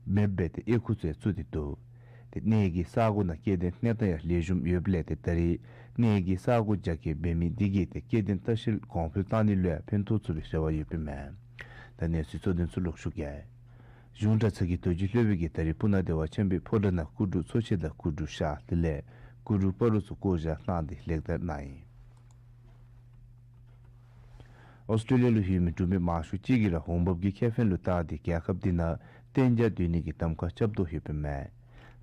མེདཔ་སྦེ་ཏེ་དབྱེ་ཁུག་ཚུ་ཡང་བཙུགས་ཏེ་འདུག། ཏེ་གནས་ཀྱི་ས་གོ་ནང་སྐྱེ་ལྡན་གནས་སྟངས་ཡང་ལེགས་ཤོམ་ཡོདཔ་ལས་ཏེ་ད་རིས་གནས་ཀྱི་ས་གོ་རྒྱ་སྐྱེད་འབད་མི་འདི་གིས་ཏེ་སྐྱེ་ལྡན་ལྟ་བཤལ་གོང་འཕེལ་བཏང་ནི་ལུ་ཡང་ཕན་ཐོགས་ཚུགས་པའི་རེ་བ་ཡོདཔ་ཨིན་མས། ད་གནས་ཚུལ་གཙོ་དོན་ཚུ་ལོག་ཞུ་གེ། གཞུང་གྲྭ་ཚང་གི་རྡོ་རྗེ་སློབ་དཔོན་གྱིས་ད་རིས་སྤུ་ན་བདེ་བ་ཆེན་པོའི་ཕོ་བྲང་ནང་སྐུ་འབྲུག་ཚོ་ཆེན་དང་སྐུ་འབྲུག་ཤར་དེ་ལས་སྐུ་འབྲུག་སྤ་རོ་ཚུ་བསྐོ་བཞག་གནང་སྟེ་ལེགས་དར་གནང་ཡི། ཨོསི་ཊྲེ་ལི་ཡ་ལུ་ཡོད་མི་འབྲུག་མི་མང་ཤོས་ཅིག་གིས་ར་འོང་འབབ་ཀྱི་ཁེ་ཕན་ལུ་བལྟ་སྟེ་རྒྱལ་ཁབ་འདི་ནང་གཏན་འཇགས་སྡོད་ནི་གི་གདམ་ཁ་རྐྱབ་དོ་ཡོདཔ་ཨིན་མས།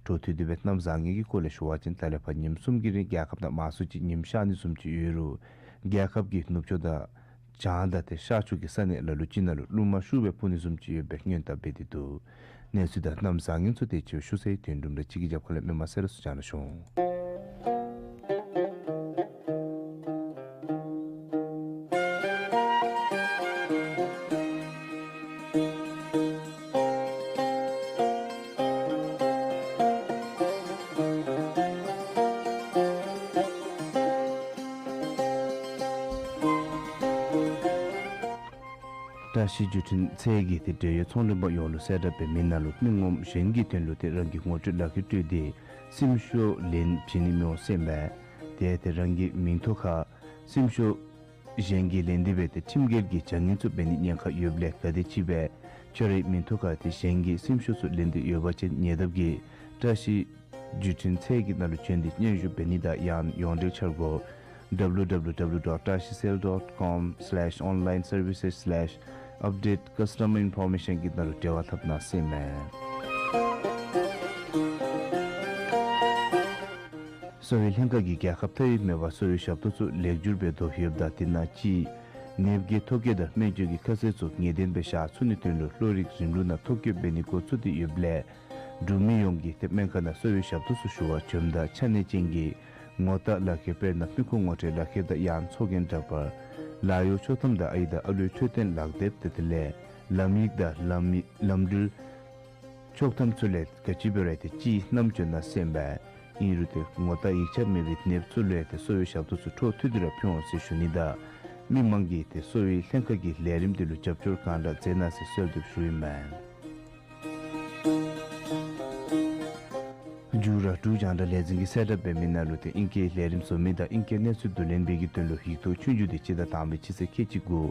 འཕྲོ་མཐུད་དེ་སྦེ་གནམ་བཟང་ངན་གྱི་སྐོར་ལས་ཞུ་བ་ཅིན་ད་ལས་ཕར་ཉིནམ་གསུམ་གྱི་རིང་རྒྱལ་ཁབ་ནང་མང་སུ་ཅིག་ཉིམ་ཤར་ནི་བཟུམ་ཅིག་ཡོད་རུང་རྒྱལ་ཁབ་ཀྱི་ནུབ་ཕྱོགས་དང་བྱང་དང་ཏེ་ཤར་ཕྱོགས་ཀྱི་ས་གནས་ལ་ལུ་ཅིག་ནང་ལུ་རླུང་མ་ཤུགས་སྦེ་འཕུ་ནི་བཟུམ་ཅིག་ཡོད་པའི་སྔོན་བརྡ་འབད་དེ་འདུག། གནས་ཚུལ་དང་གནམ་བཟང་ངན་ཚུ་དེ་ཅིག་ཞུ་ཚར་ཡི། དོན་གྲུབ་ར་ཅིག་གི་རྒྱབ་ཁ་ལས་མི་མང་སེ་ར་ཚུ་བྱོན་ཞུ། བཀྲ་ཤིས་བརྒྱུད་འཕྲིན་ཚད་ཀྱིས་ཏེ་འབྲེལ་ཡོད་ཚོང་ལས་པ་ཡོངས་ལུ་གསལ་བསྒྲགས་འབད་མི་ནང་ལུ་མི་ངོམ་གཞན་གྱི་དོན་ལུ་ཏེ་རང་གི་ངོ་སྤྲོད་ལག་ཁྱེར་སྤྲོད་དེ་སེམས་ཤོག་ལེན་བྱིན་ནི་མི་འོང་ཟེར་ཨིན་པས། ཏེ་ཏེ་རང་གི་མིང་ཐོག་ཁར་སེམས་ཤོག་གཞན་གྱིས་ལེན་ཏེ་སྦེ་ཏེ་ཁྲིམས་འགལ་གྱི་བྱ་ངན་ཚུ་འབད་ནི་ཉེན་ཁ་ཡོདཔ་ལས་ག་དེམ་ཅིག་སྦེ་ཁྱོད་རའི་མིང་ཐོག་ཁར་ཏེ་གཞན་གྱིས་སེམས་ཤོག་ཚུ་ལེན་ཏེ་ཡོད་པ་ཅིན་ཉེ་འདབས་ཀྱི་བཀྲ་ཤིས་བརྒྱུད་འཕྲིན་ཚད་ཀྱི་ནང་ལུ་བྱོན་ཏེ་སྙན་ཞུ་འབད་ནི་དང་ཡང་ཡོངས་འབྲེལ་འཆར་སྒོ་W W W dot tashi cell dot com slash online services slash update customer information གི་ནང་ལུ་འབྲེལ་བ་འཐབ་གནང་ཟེར་ཨིན་མས། གསོ་བའི་ལྷན་ཁག་གིས་རྒྱལ་ཁབ་མཐའ་དབུས་མེད་པར་གསོ་བའི་ཞབས་ཏོག་ཚུ་ལེགས་བསྒྱུར་འབད་དོ་ཡོདཔ་ད་དེ་ནང་གཅིག་ ནདཔ་འགོས་ཐོ་བཀོད་དང་སྨན་བཅོས་ཀྱི་ཁ་གསལ་ཚུ་ངེས་གཏན་སྦེ་བཞག་ཚུགས་ནིའི་དོན་ལུ་གློ་རིགས་རིམ་ལུགས་ནང་ཐོ་བཀོད་འབད་ནི་འགོ་བཙུགས་ཏེ་ཡོདཔ་ལས་འབྲུག་མི་ཡོངས་ཀྱིས་ཏེ་སྨན་ཁང་ནང་གསོ་བའི་ཞབས་ཏོག་ཚུ་ཞུ་བར་བྱོནམ་ད་ཆ་གནས་ཅན་གྱི་ངོ་རྟགས་ལག་ཁྱེར་དཔེར་ན་མི་ཁོངས་ངོ་སྤྲོད་ལག་ཁྱེར་དང་ཡང་ཚོགས་རྒྱན་འདྲ་པར་ལཱ་གཡོག་ཆོག་ཐམ་དང་ཨའི་དང་ཨ་ལུའི་འཕྲོད་བསྟེན་ལག་དེབ་དེ་དེ་ལས་ལམ་ཡིག་དང་ལམ་ཡིག་ལམ་འགྲུལ་ཆོག་ཐམ་ཚུ་ལས་ག་ཅི་འབད་རུང་ཏེ་སྤྱིར་བསྣམས་བྱོན་གནང་ཟེར་ཨིན་པས། ཨིན་རུང་ཏེ་ངོ་རྟགས་ཡིག་ཆ་མེད་པའི་ནདཔ་ཚུ་ལུ་ཡང་ཏེ་གསོ་བའི་ཞབས་ཏོག་ཚུ་འཕྲོ་མཐུད་དེ་ར་ཕུལ་འོང་ཟེར་ཞུ་ནི་དང་མི་མང་གིས་ཏེ་གསོ་བའི་ལྷན་ཁག་གི་ལས་རིམ་དེ་ལུ་རྒྱབ་སྐྱོར་གང་དྲག་མཛད་གནང་ཟེར་གསོལ་འདེབས་ཞུཝ་ཨིན་མས། མཇུག་ར་འབྲུག་རྒྱང་བསྒྲགས་ལས་འཛིན་གྱིས་གསལ་བསྒྲགས་འབད་མི་ནང་ལུ་ཏེ་ཨིང་སྐད་ལས་རིམ་བཟོ་མི་དང་ཨིང་སྐད་གནས་ཚུལ་བསྡུ་ལེན་པའི་གི་དོན་ལུ་ཡིག་ཐོག་ཆོས་རྒྱུགས་དེ་སྤྱི་ཟླ་དང་པའི་སྤྱི་ཚེས་ཁལ་གཅིག་དགུ་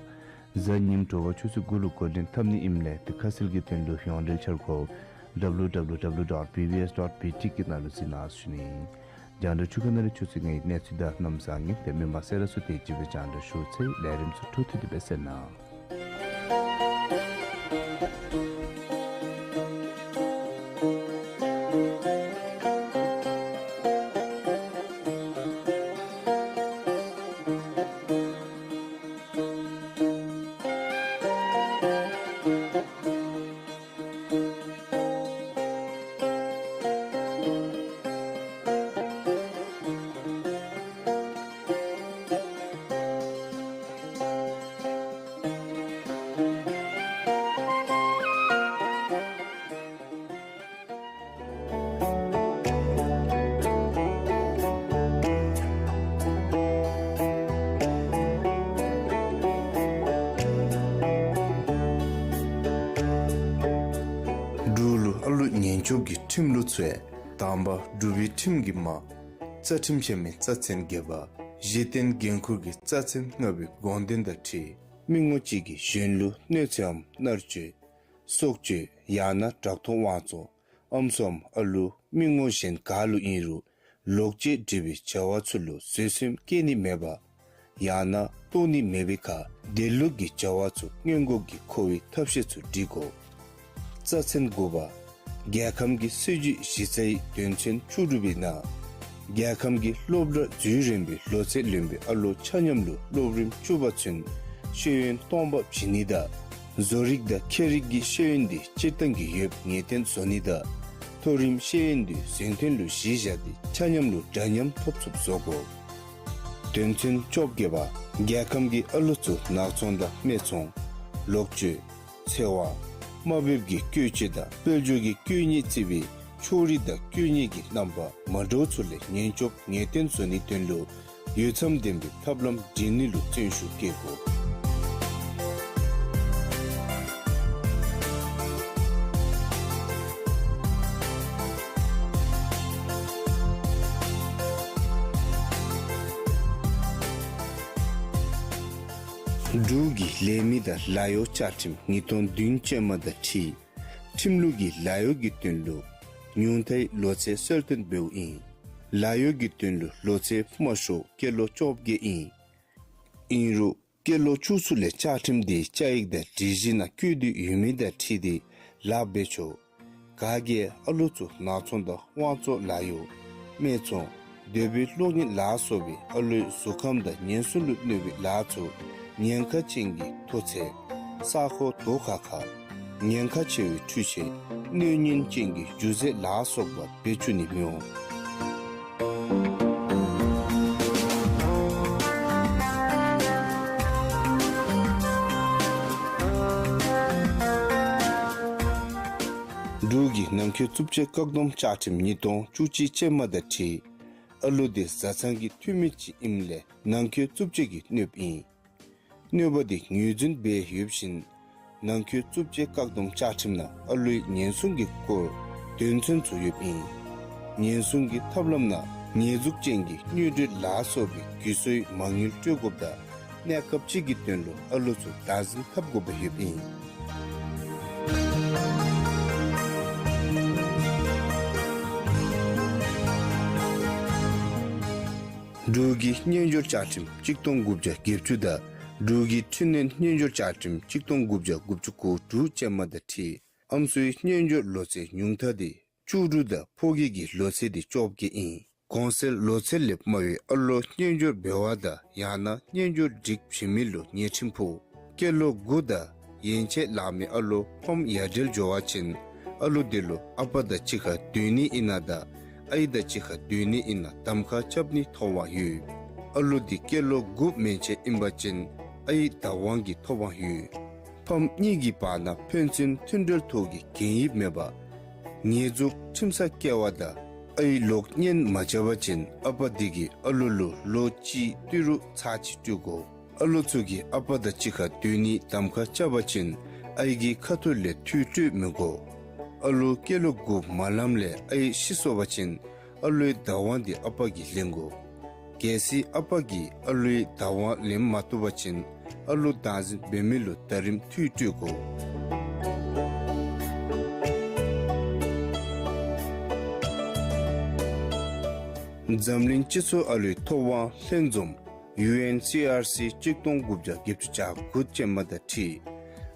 གཟའ་ཉིམ་དྲོ་པ་ཆུ་ཚོད་དགུ་ལུ་འགོ་འདྲེན་འཐབ་ནི་ཨིནམ་ལས་ཏེ་ཁ་གསལ་གྱི་དོན་ལུ་ཡོངས་འབྲེལ་འཆར་སྒོ་W W W dot B B S dot B T གི་ནང་ལུ་གཟིགས་གནང་ཟེར་ཞུ་ནི། རྒྱང་བསྒྲགས་ཆུ་ཁ་ནང་ལས་ཆུ་ཚོད་ལྔའི་གནས་ཚུལ་དང་གནམ་བཟང་ངན་ཏེ་མི་མང་སེར་སྦོམ་ཚུ་ཏེ་ཅིག་སྦེ་རྒྱང་བསྒྲགས་ཞུ་ཚར་ཡི། ལས་རིམ་ཚུ་འཕྲོ་མཐུད་དེ་སྦེ་གསན་གནང་། འབྲུག་ལུ་ཨ་ལུ་ཉེན་སྐྱོབ་ཀྱི་ཁྲིམས་ལུགས་ཚུ་ཡང་དང་པ་འབྲུག་པའི་ཁྲིམས་ཀྱི་དམག་རྩ་ཁྲིམས་ཆེན་མོའི་རྩ་ཚན་བརྒྱད་པ་གཞི་རྟེན་འགན་ཁུར་གྱི་རྩ་ཚན་ལྔ་པའི་དགོངས་དོན་དང་འཁྲིལ་མི་ངོ་གཅིག་གིས་གཞན་ལུ་གནོད་འཚེའམ་མནར་གཅོད་སྲོག་གཅོད་ཡང་ན་དྲག་མཐོང་དབང་བཙོང་ཨམ་སྲུའམ་ཨ་ལུ་མི་ངོ་གཞན་ག་ལུ་ཨིན་རུང་ལོག་སྤྱོད་འབྲེལ་བའི་བྱ་བ་ཚུ་ལུ་བཟོད་སེམས་བསྐྱེད་ནི་མེད་པ་ཡང་ན་གཏོགས་ནི་མེད་པའི་ཁར་དེ་ལུགས་ཀྱི་བྱ་བ་ཚུ་སྔོན་འགོག་གི་འཁོར་བའི་ཐབས་ཤེས་ཚུ་སྒྲིག་དགོ། རྩ་ཚན་དགུ་པ་རྒྱལ་ཁམས་ཀྱི་སྲིད་བྱུས་གཞི་རྩའི་དོན་ཚན་བཅུ་དྲུག་པའི་ནང་རྒྱལ་ཁམས་ཀྱི་སློབ་གྲྭ་འཛུལ་རན་པའི་ལོ་ཚད་ལོན་པའི་ཨ་ལོ་ཆ་མཉམ་ལུ་སློབ་རིམ་བཅུ་པ་ཚུན་ཤེས་ཡོན་སྟོང་པ་བྱིན་ནི་དང་བཟོ་རིག་དང་ཁྱད་རིག་གི་ཤེས་ཡོན་དེ་སྤྱིར་བཏང་གི་ཡོདཔ་ངེས་གཏན་བཟོ་ནི་དང་མཐོ་རིམ་ཤེས་ཡོན་དེ་གཟེངས་ཐོན་ལུ་གཞི་བཞག་སྟེ་ཆ་མཉམ་ལུ་འདྲ་མཉམ་ཐོབ་ཚུགསཔ་བཟོ་དགོ། དོན་ཚན་བཅོ་བརྒྱད་པ་རྒྱལ་ཁམས་ཀྱི་ཨ་ལོ་ཚུ་ནག་ཚོང་དང་སྨད་འཚོང་ལོག་སྤྱོད་འཚེ་བ་དམའ་འབེབས་ཀྱི་བཀོལ་སྤྱོད་དང་དཔལ་འབྱོར་གྱི་བཀོལ་མཉེས་བརྩི་བའི་ཕྱོགས་རིས་དང་བཀོལ་མཉེས་ཀྱི་རྣམ་པ་མ་འདྲཝ་ཚུ་ལས་ཉེན་སྐྱོབ་ངེས་གཏན་བཟོ་ནིའི་དོན་ལུ་འོས་འཚམ་ལྡན་པའི་ཐབས་ལམ་སྒྲིག་ནི་ལུ་བརྩོན་ཤུགས་བསྐྱེད་དགོ། འབྲུག་གི་ལས་མི་དང་ལཱ་གཡོག་བཅའ་ཁྲིམས་ཉིས་སྟོང་བདུན་ཅན་མ་དང་འཁྲིལ་ཁྲིམས་ལུགས་ཀྱི་ལཱ་གཡོག་གི་དོན་ལུ་ཉུང་མཐའི་ལོ་ཚད་གསལ་སྟོན་འབདཝ་ཨིན། ལཱ་གཡོག་གི་དོན་ལུ་ལོ་ཚད་དམའ་ཤོས་སྐྱེས་ལོ་བཅོ་བརྒྱད་ཨིན། ཨིན་རུང་སྐྱེས་ལོ་བཅུ་ཚུན་ལས་བཅའ་ཁྲིམས་དེ་བཅའ་ཡིག་དང་སྒྲིག་གཞི་ནང་བཀོད་དེ་ཡོད་མི་དང་འཁྲིལ་ཏེ་ལཱ་འབད་ཆོག། ག་གིས་ཨ་ལོ་ཚུ་ནག་ཚོང་དང་དབང་བཙོང་ལཱ་གཡོག་སྨད་འཚོང་དོས་པའི་གློག་བརྙན་ལ་སོགས་པའི་ཨ་ལོའི་གཟུགས་ཁམས་དང་ཉེན་སྲུང་ལུ་གནོད་པའི་ལཱ་ཚུ་ཉེན་ཁ་ཅན་གྱི་མཐོ་ཚད་ས་ཁོངས་དོག་ཁ་ཁ་ཉེན་ཁ་ཆེ་བའི་འཕྲུལ་ཆས་གནོད་ཉེན་ཅན་གྱི་རྒྱུ་རྫས་ལ་སོགས་པ་འབད་བཅུག་ནི་མི་འོང་། འབྲུག་གི་ནང་འཁོད་རྩུབ་སྤྱོད་བཀག་སྡོམ་བཅའ་ཁྲིམས་ཉིས་སྟོང་བཅུ་གཅིག་ཅན་མ་དང་འཁྲིལ་ཨ་ལོ་དེ་བཟའ་ཚང་གི་འཐུས་མི་ཅིག་ཨིནམ་ལས་ནང་འཁོད་རྩུབ་སྤྱོད་ཀྱི་གནོདཔ་ཨིན། གནོད་པ་དེ་ངོས་འཛིན་འབད་ཡོདཔ་བཞིན་ནང་འཁོད་རྩུབ་སྤྱོད་བཀག་སྡོམ་བཅའ་ཁྲིམས་ནང་ཨ་ལོའི་ཉེན་སྲུང་གི་སྐོར་དོན་ཚན་ཚུ་ཡོདཔ་ཨིན། ཉེན་སྲུང་གི་ཐབས་ལམ་ནང་ཉེས་འཛུགས་ཅན་གྱི་དངུལ་འབྲེལ་ལ་སོགས་པའི་གུ་ཡངས་མ་དངུལ་སྤྲོད་དགོཔ་དང་གནས་སྐབས་ཅིག་གི་དོན་ལུ་ཨ་ལོ་ཚུ་བདག་འཛིན་འཐབ་དགོཔ་ཡོདཔ་ཨིན། འབྲུག་གི་སྨྱན་སྦྱོར་བཅའ་ཁྲིམས་གཅིག་སྟོང་དགུ་བརྒྱ་བརྒྱད་ཅུ་དང་འབྲུག་གི་འཕྲི་སྣོན་སྨྱན་སྦྱོར་བཅའ་ཁྲིམས་གཅིག་སྟོང་དགུ་བརྒྱ་དགུ་བཅུ་གོ་དྲུག་ཅན་མ་དང་འཁྲིལ་ཨམ་སྲུའི་སྨྱན་སྦྱོར་ལོ་ཚད་ཉུང་མཐའ་དེ་བཅུ་དྲུག་དང་ཕོ་སྐྱེས་ཀྱི་ལོ་ཚད་དེ་བཅོ་བརྒྱད་ཨིན། གོང་གསལ་ལོ་ཚད་ལས་དམའ་བའི་ཨ་ལོ་གཉེན་སྦྱོར་འབད་བ་དང་ཡང་ན་གཉེན་སྦྱོར་འགྲིག་བྱིན་མི་ལུ་ཉེས་ཁྲིམས་ཕོག། སྐྱེས་ལོ་དགུ་དང་ཡན་ཆད་ལང་མི་ཨ་ལོ་ཕམ་ཡ་བྲལ་འགྱོ་བ་ཅིན་ཨ་ལོ་དེ་ལུ་ཨ་པ་དང་གཅིག་ཁར་སྡོད་ནི་ཨིན་ན་དང་ཨའི་དང་གཅིག་ཁར་སྡོད་ནི་ཨིན་ན་གདམ་ཁ་རྐྱབ་ནིའི་ཐོབ་དབང་ཡོད། ཨ་ལོ་དེ་སྐྱེས་ལོ་དགུ་མན་ཆད་ཨིན་པ་ཅིན་ཨའི་བདག་དབང་གི་ཐོབ་དབང་ཡོད། ཕམ་གཉིས་ཀྱི་བར་ན་ཕན་ཚུན་མཐུན་འབྲེལ་ཐོག་གི་གན་ཡིབ་མེད་པར་ཉེས་འཛུགས་ཁྲིམས་སར་བཀལ་བ་དང་ཨའི་ལོག་གཉེན་མ་རྐྱབ་པ་ཅིན་ཨ་པ་དེ་གིས་ཨ་ལོ་ལུ་ལོ་གཅིག་ཏི་རུ་ཚར་གཅིག་སྤྲོད་དགོ། ཨ་ལོ་ཚུ་གིས་ཨ་པ་དང་གཅིག་ཁར་སྡོད་ནིའི་གདམ་ཁ་རྐྱབ་པ་ཅིན་ཨའི་གི་ཁ་ཐུག་ལས་འཐུས་སྤྲོད་མི་དགོ། ཨ་ལོ་སྐྱེས་ལོ་དགུ་མ་ལངམ་ལས་ཨའི་ཤི་སོ་བ་ཅིན་ཨ་ལོའི་བདག་དབང་དེ་ཨ་པ་གིས་ལེན་དགོ། གལ་སྲིད་ཨ་པ་གིས་ཨ་ལོའི་བདག་དབང་ལེན་མ་བཏུབ་པ་ཅིན་ཨ་ལོ་བདག་འཛིན་འབད་མི་ལུ་ད་རིམ་འཐུས་སྤྲོད་དགོ། འཛམ་གླིང་སྤྱི་ཚོགས་ཨ་ལོའི་ཐོབ་དབང་ལྷན་འཛོམས་ཡུ་ཨེན་སི་ཨར་སི་གཅིག་སྟོང་དགུ་བརྒྱ་བརྒྱད་ཅུ་གྱ་དགུ་ཅན་མ་དང་འཁྲིལ་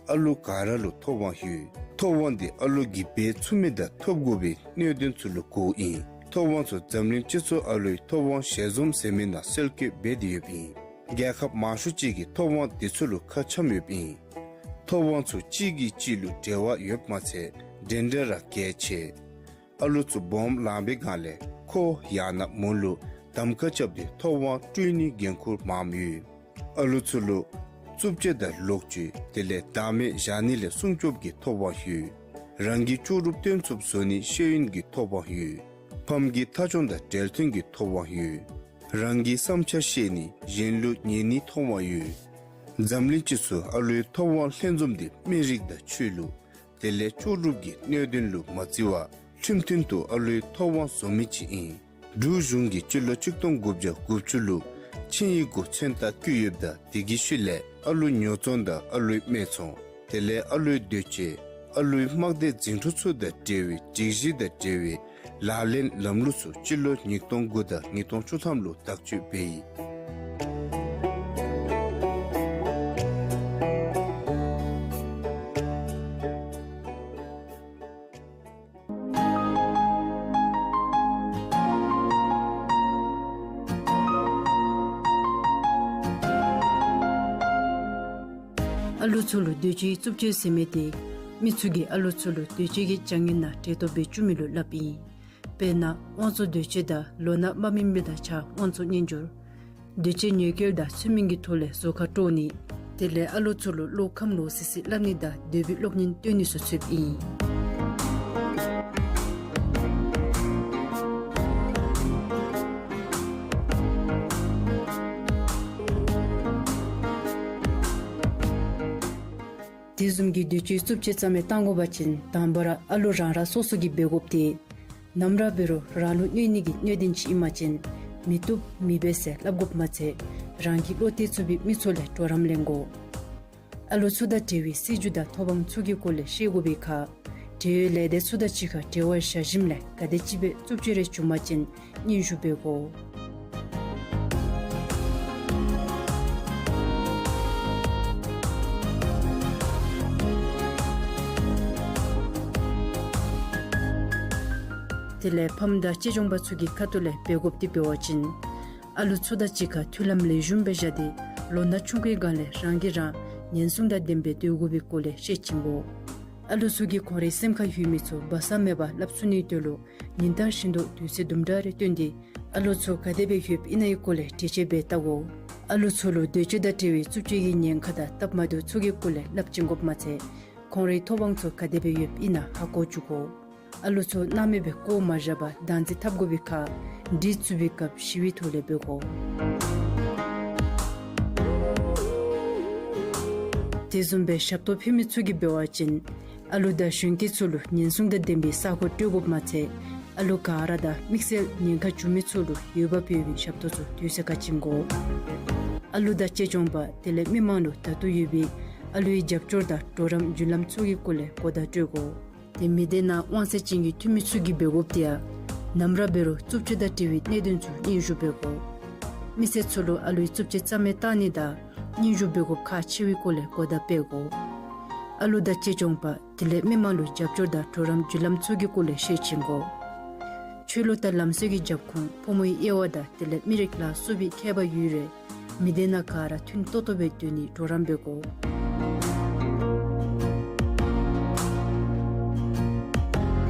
ཨ་ལོ་ག་ར་ལུ་ཐོབ་དབང་ཡོད། ཐོབ་དབང་དེ་ཨ་ལོ་གིས་འབད་ཚུགས་མི་དང་ཐོབ་དགོ་པའི་གནད་དོན་ཚུ་ལུ་གོཝ་ཨིན། ཐོབ་དབང་ཚུ་འཛམ་གླིང་སྤྱི་ཚོགས་ཨ་ལོའི་ཐོབ་དབང་ཞལ་འཛོམས་ཟེར་མི་ནང་གསལ་བཀོད་འབད་དེ་ཡོདཔ་ཨིན། རྒྱལ་ཁབ་མང་ཤོས་ཅིག་གིས་ཐོབ་དབང་དེ་ཚུ་ལུ་ཁ་འཆམ་ཡོདཔ་ཨིན། ཐོབ་དབང་ཚུ་གཅིག་གིས་གཅིག་ལུ་འབྲེལ་བ་ཡོདཔ་མ་ཚད་འདྲན་འདྲ་ར་གལ་ཆེ། ཨ་ལོ་ཚུ་སྦོམ་ལང་པའི་སྒང་ལས་ཁོ་ཡང་ན་མོ་ལུ་གདམ་ཁ་རྐྱབ་སྟེ་ཐོབ་དབང་སྤྲོད་ནིའི་འགན་ཁུར་མངམ་ཡོད། ཨ་ལོ་ཚུ་ལུ་རྩུབ་སྤྱོད་དང་ལོག་སྤྱོད་དེ་ལས་བདག་མེད་བཞག་ནི་ལས་སྲུང་སྐྱོབ་ཀྱི་ཐོབ་དབང་ཡོད། རང་གི་ལྕོགས་གྲུབ་སྟོན་ཚུགསཔ་བཟོ་ནིའི་ཤེས་ཡོན་གྱི་ཐོབ་དབང་ཡོད། ཕམ་གྱི་ཐ་ཆུང་དང་འབྲེལ་མཐུན་གྱི་ཐོབ་དབང་ཡོད། རང་གི་བསམ་འཆར་བཤད་ནི་གཞན་ལུ་ཉན་ནིའི་ཐོབ་དབང་ཡོད། འཛམ་གླིང་སྤྱི་ཚོགས་ཨ་ལོའི་ཐོབ་དབང་ལྷན་འཛོམས་དེ་མི་རིགས་དང་ཆོས་ལུགས་དེ་ལས་ལྕོགས་གྲུབ་ཀྱི་གནད་དོན་ལུ་མ་བརྩི་བར་ཁྲིམས་མཐུན་དུ་ཨ་ལོའི་ཐོབ་དབང་བཟོ་མི་ཅིག་ཨིན། འབྲུག་གཞུང་གིས་སྤྱི་ལོ་གཅིག་སྟོང་དགུ་བརྒྱ་དགུ་བཅུ་ལུ་ཆིངས་ཡིག་གུ་མཚན་རྟགས་བཀོད་ཡོདཔ་ད་དེ་གི་ཤུལ་ལས་ཨ་ལོའི་ཉོ་ཚོང་དང་ཨ་ལོའི་སྨད་ཚོང་དེ་ལས་ཨ་ལོའི་སྡོད་བྱེད་ཨ་ལོའི་དམག་སྡེ་འཛིན་གྲྭ་ཚུ་དང་འབྲེལ་བའི་སྒྲིག་གཞི་དང་འབྲེལ་བའི་ལག་ལེན་ལམ་ལུགས་ཚུ་སྤྱི་ལོ་ཉིས་སྟོང་དགུ་དང་ཉིས་སྟོང་བཅུ་ཐམ་ལུ་དག་བཅོས་འབད་ཡི། ཨ་ལོ་ཚུ་ལུ་སྡོད་བྱའི་རྩུབ་སྤྱོད་ཟེར་མི་དེ་མི་ཚུ་གིས་ཨ་ལོ་ཚུ་ལུ་སྡོད་བྱེད་ཀྱི་བྱ་ངན་ནང་བཀྲེས་ལྟོགས་འབད་བཅུག་མི་ལུ་སླབ་ཨིན། དཔེར་ན་དབང་བཙོང་སྡོད་བྱེད་དང་ལོ་ན་དམའ་མི་མི་དང་གཅིག་ཁར་དབང་བཙོང་གཉེན་སྦྱོར། སྡོད་བྱེད་ཉེས་སྐྱོན་དང་ཚུལ་མིན་གྱི་ཐོག་ལས་བཟོ་ཁ་དཀྲོག་ནི། དེ་ལས་ཨ་ལོ་ཚུ་ལུ་བློ་ཁམས་ལོག་སི་སི་སླབ་ནི་དང་འདོད་པའི་གློག་བརྙན་སྟོན་ནི་ཚུ་ཚུདཔ་ཨིན། དེ་བཟུམ་གྱི་སྡོད་བྱའི་རྩུབ་སྤྱོད་རྩ་མེད་བཏང་དགོ་པ་ཅིན་དང་པ་ར་ཨ་ལོ་རང་རང་སོ་སོ་གིས་འབད་དགོཔ་དེ་ནམ་ར་འབད་རུང་རང་ལུ་གནོད་ནི་གི་གནད་དོན་ཅིག་ཨིན་པ་ཅིན་མི་བཏུབ་མི་འབད་ཟེར་སླབ་དགོཔ་མ་ཚད་རང་གི་བློ་གཏད་ཚུགས་པའི་མི་ཚུ་ལས་གྲོགས་རམ་ལེན་དགོ། ཨ་ལོ་ཚུ་དང་འབྲེལ་བའི་སྲིད་བྱུས་དང་ཐོབ་དབང་ཚུ་གི་སྐོར་ལས་ཤེས་དགོ་པའི་ཁར་འབྲེལ་ཡོད་ལས་སྡེ་ཚུ་དང་གཅིག་ཁར་འབྲེལ་བ་བཞག་ཞིནམ་ལས་ག་དེ་ཅིག་སྦེ་རྩུབ་སྤྱོད་རེ་བྱུང་པ་ཅིན་སྙན་ཞུ་འབད་དགོ། དེ་ལས་ཕམ་དང་གཅེས་སྐྱོང་པ་ཚུ་གི་ཁ་ཐུག་ལས་འབད་དགོཔ་དེ་འབད་བ་ཅིན་ཨ་ལོ་ཚུ་དང་གཅིག་ཁར་མཐུན་ལམ་ལེགས་ཤོམ་སྦེ་བཞག་སྟེ་ལོ་ན་ཆུང་ཀུའི་སྒང་ལས་རང་གིས་རང་ཉེན་སྲུང་དང་ལྡནམ་སྦེ་སྡོད་དགོ་པའི་སྐོར་ལས་ཤེས་བྱིན་དགོ། ཨ་ལོ་ཚུ་གིས་ཁོང་རའི་སེམས་ཁར་ཡོད་མི་ཚུ་སྦ་གསང་མེད་པར་སླབ་ཚུགས་ནིའི་དོན་ལུ་ཉིན་ལྟར་བཞིན་དུ་དུས་ཚོད་དུམ་གྲ་རེ་བཏོན་ཏེ་ཨ་ལོ་ཚུ་ག་དེ་སྦེ་ཡོདཔ་ཨིན་ན་གི་སྐོར་ལས་འགྲེལ་བརྗོད་འབད་བལྟ་དགོ། ཨ་ལོ་ཚུ་ལུ་སྡོད་བྱེད་དང་འབྲེལ་བའི་རྩུབ་སྤྱོད་ཀྱི་ཉེན་ཁ་དང་སྟབས་མ་བདེཝ་ཚུ་གི་སྐོར་ལས་སླབ་བྱིན་དགོཔ་མ་ཚད་ཁོང་རའི་ཐོབ་དབང་ཚུ་ག་དེ་སྦེ་ཡོདཔ་ཨིན་ན་ཧ་གོ་བཅུག་དགོ། ཨ་ལོ་ཚུ་སྣང་མེད་སྦེ་བཀོ་མ་བཞག་པར་བདག་འཛིན་འཐབ་དགོ་པའི་ཁར་འདྲི་རྩོད་པའི་སྐབས་ཞི་བའི་ཐོག་ལས་འབད་དགོ། དེ་བཟུམ་སྦེ་ཞབས་ཏོག་ཕུལ་མི་ཚུ་གིས་འབད་བ་ཅིན་ཨ་ལོ་དང་གཞོན་སྐྱེས་ཚུ་ལུ་ཉེན་སྲུང་དང་ལྡན་པའི་ས་གོ་སྤྲོད་དགོཔ་མ་ཚད་ཨ་ལོ་ག་ར་དང་དམིགས་བསལ་ཉེན་ཁ་བྱུང་མི་ཚུ་ལུ་འོས་འབབ་ཡོད་པའི་ཞབས་ཏོག་ཚུ་དུས་ཚོད་ཁར་བྱིན་དགོ། ཨ་ལོ་དང་གཅེས་སྐྱོང་པ་དེ་ལས་མི་མང་ལུ་ད་ལྟོ་ཡོད་པའི་ཨ་ལོའི་རྒྱབ་སྐྱོར་དང་གྲོགས་རམ་བརྒྱུད་ལམ་ཚུ་གི་སྐོར་ལས་གོ་བརྡ་སྤྲོད་དགོ། དེ་མི་སྡེ་ནང་དབང་ཚད་ཅན་གྱི་འཐུས་མི་ཚུ་གིས་འབད་དགོཔ་དེ་ཡང་ནམ་ར་འབད་རུང་རྩུབ་སྤྱོད་དང་འབྲེལ་བའི་གནད་དོན་ཚུ་སྙན་ཞུ་འབད་དགོ། མི་སེར་ཚུ་ལུ་ཨ་ལོའི་རྩུབ་སྤྱོད་རྩ་མེད་བཏང་ནི་དང་སྙན་ཞུ་འབད་དགོཔ་ཁག་ཆེ་བའི་སྐོར་ལས་གོ་བརྡ་སྤེལ་དགོ། ཨ་ལོ་དང་གཅེས་སྐྱོང་པ་དེ་ལས་མི་མང་ལུ་རྒྱབ་སྐྱོར་དང་གྲོགས་རམ་བརྒྱུད་ལམ་ཚུ་གི་སྐོར་ལས་ཤེས་བྱིན་དགོ། ཆོས་ལུགས་དང་ལམ་སྲོལ་གྱི་རྒྱབ་ཁུངས་ཕོ་མོའི་དབྱེ་བ་དང་དེ་ལས་མི་རིགས་ལ་སོགས་པའི་ཁྱད་པར་ཡོད་རུང་མི་སྡེ་ནང་ག་ར་མཐུན་ཏོག་ཏོ་སྦེ་སྡོད་ནི་གྲོགས་རམ་འབད་དགོ།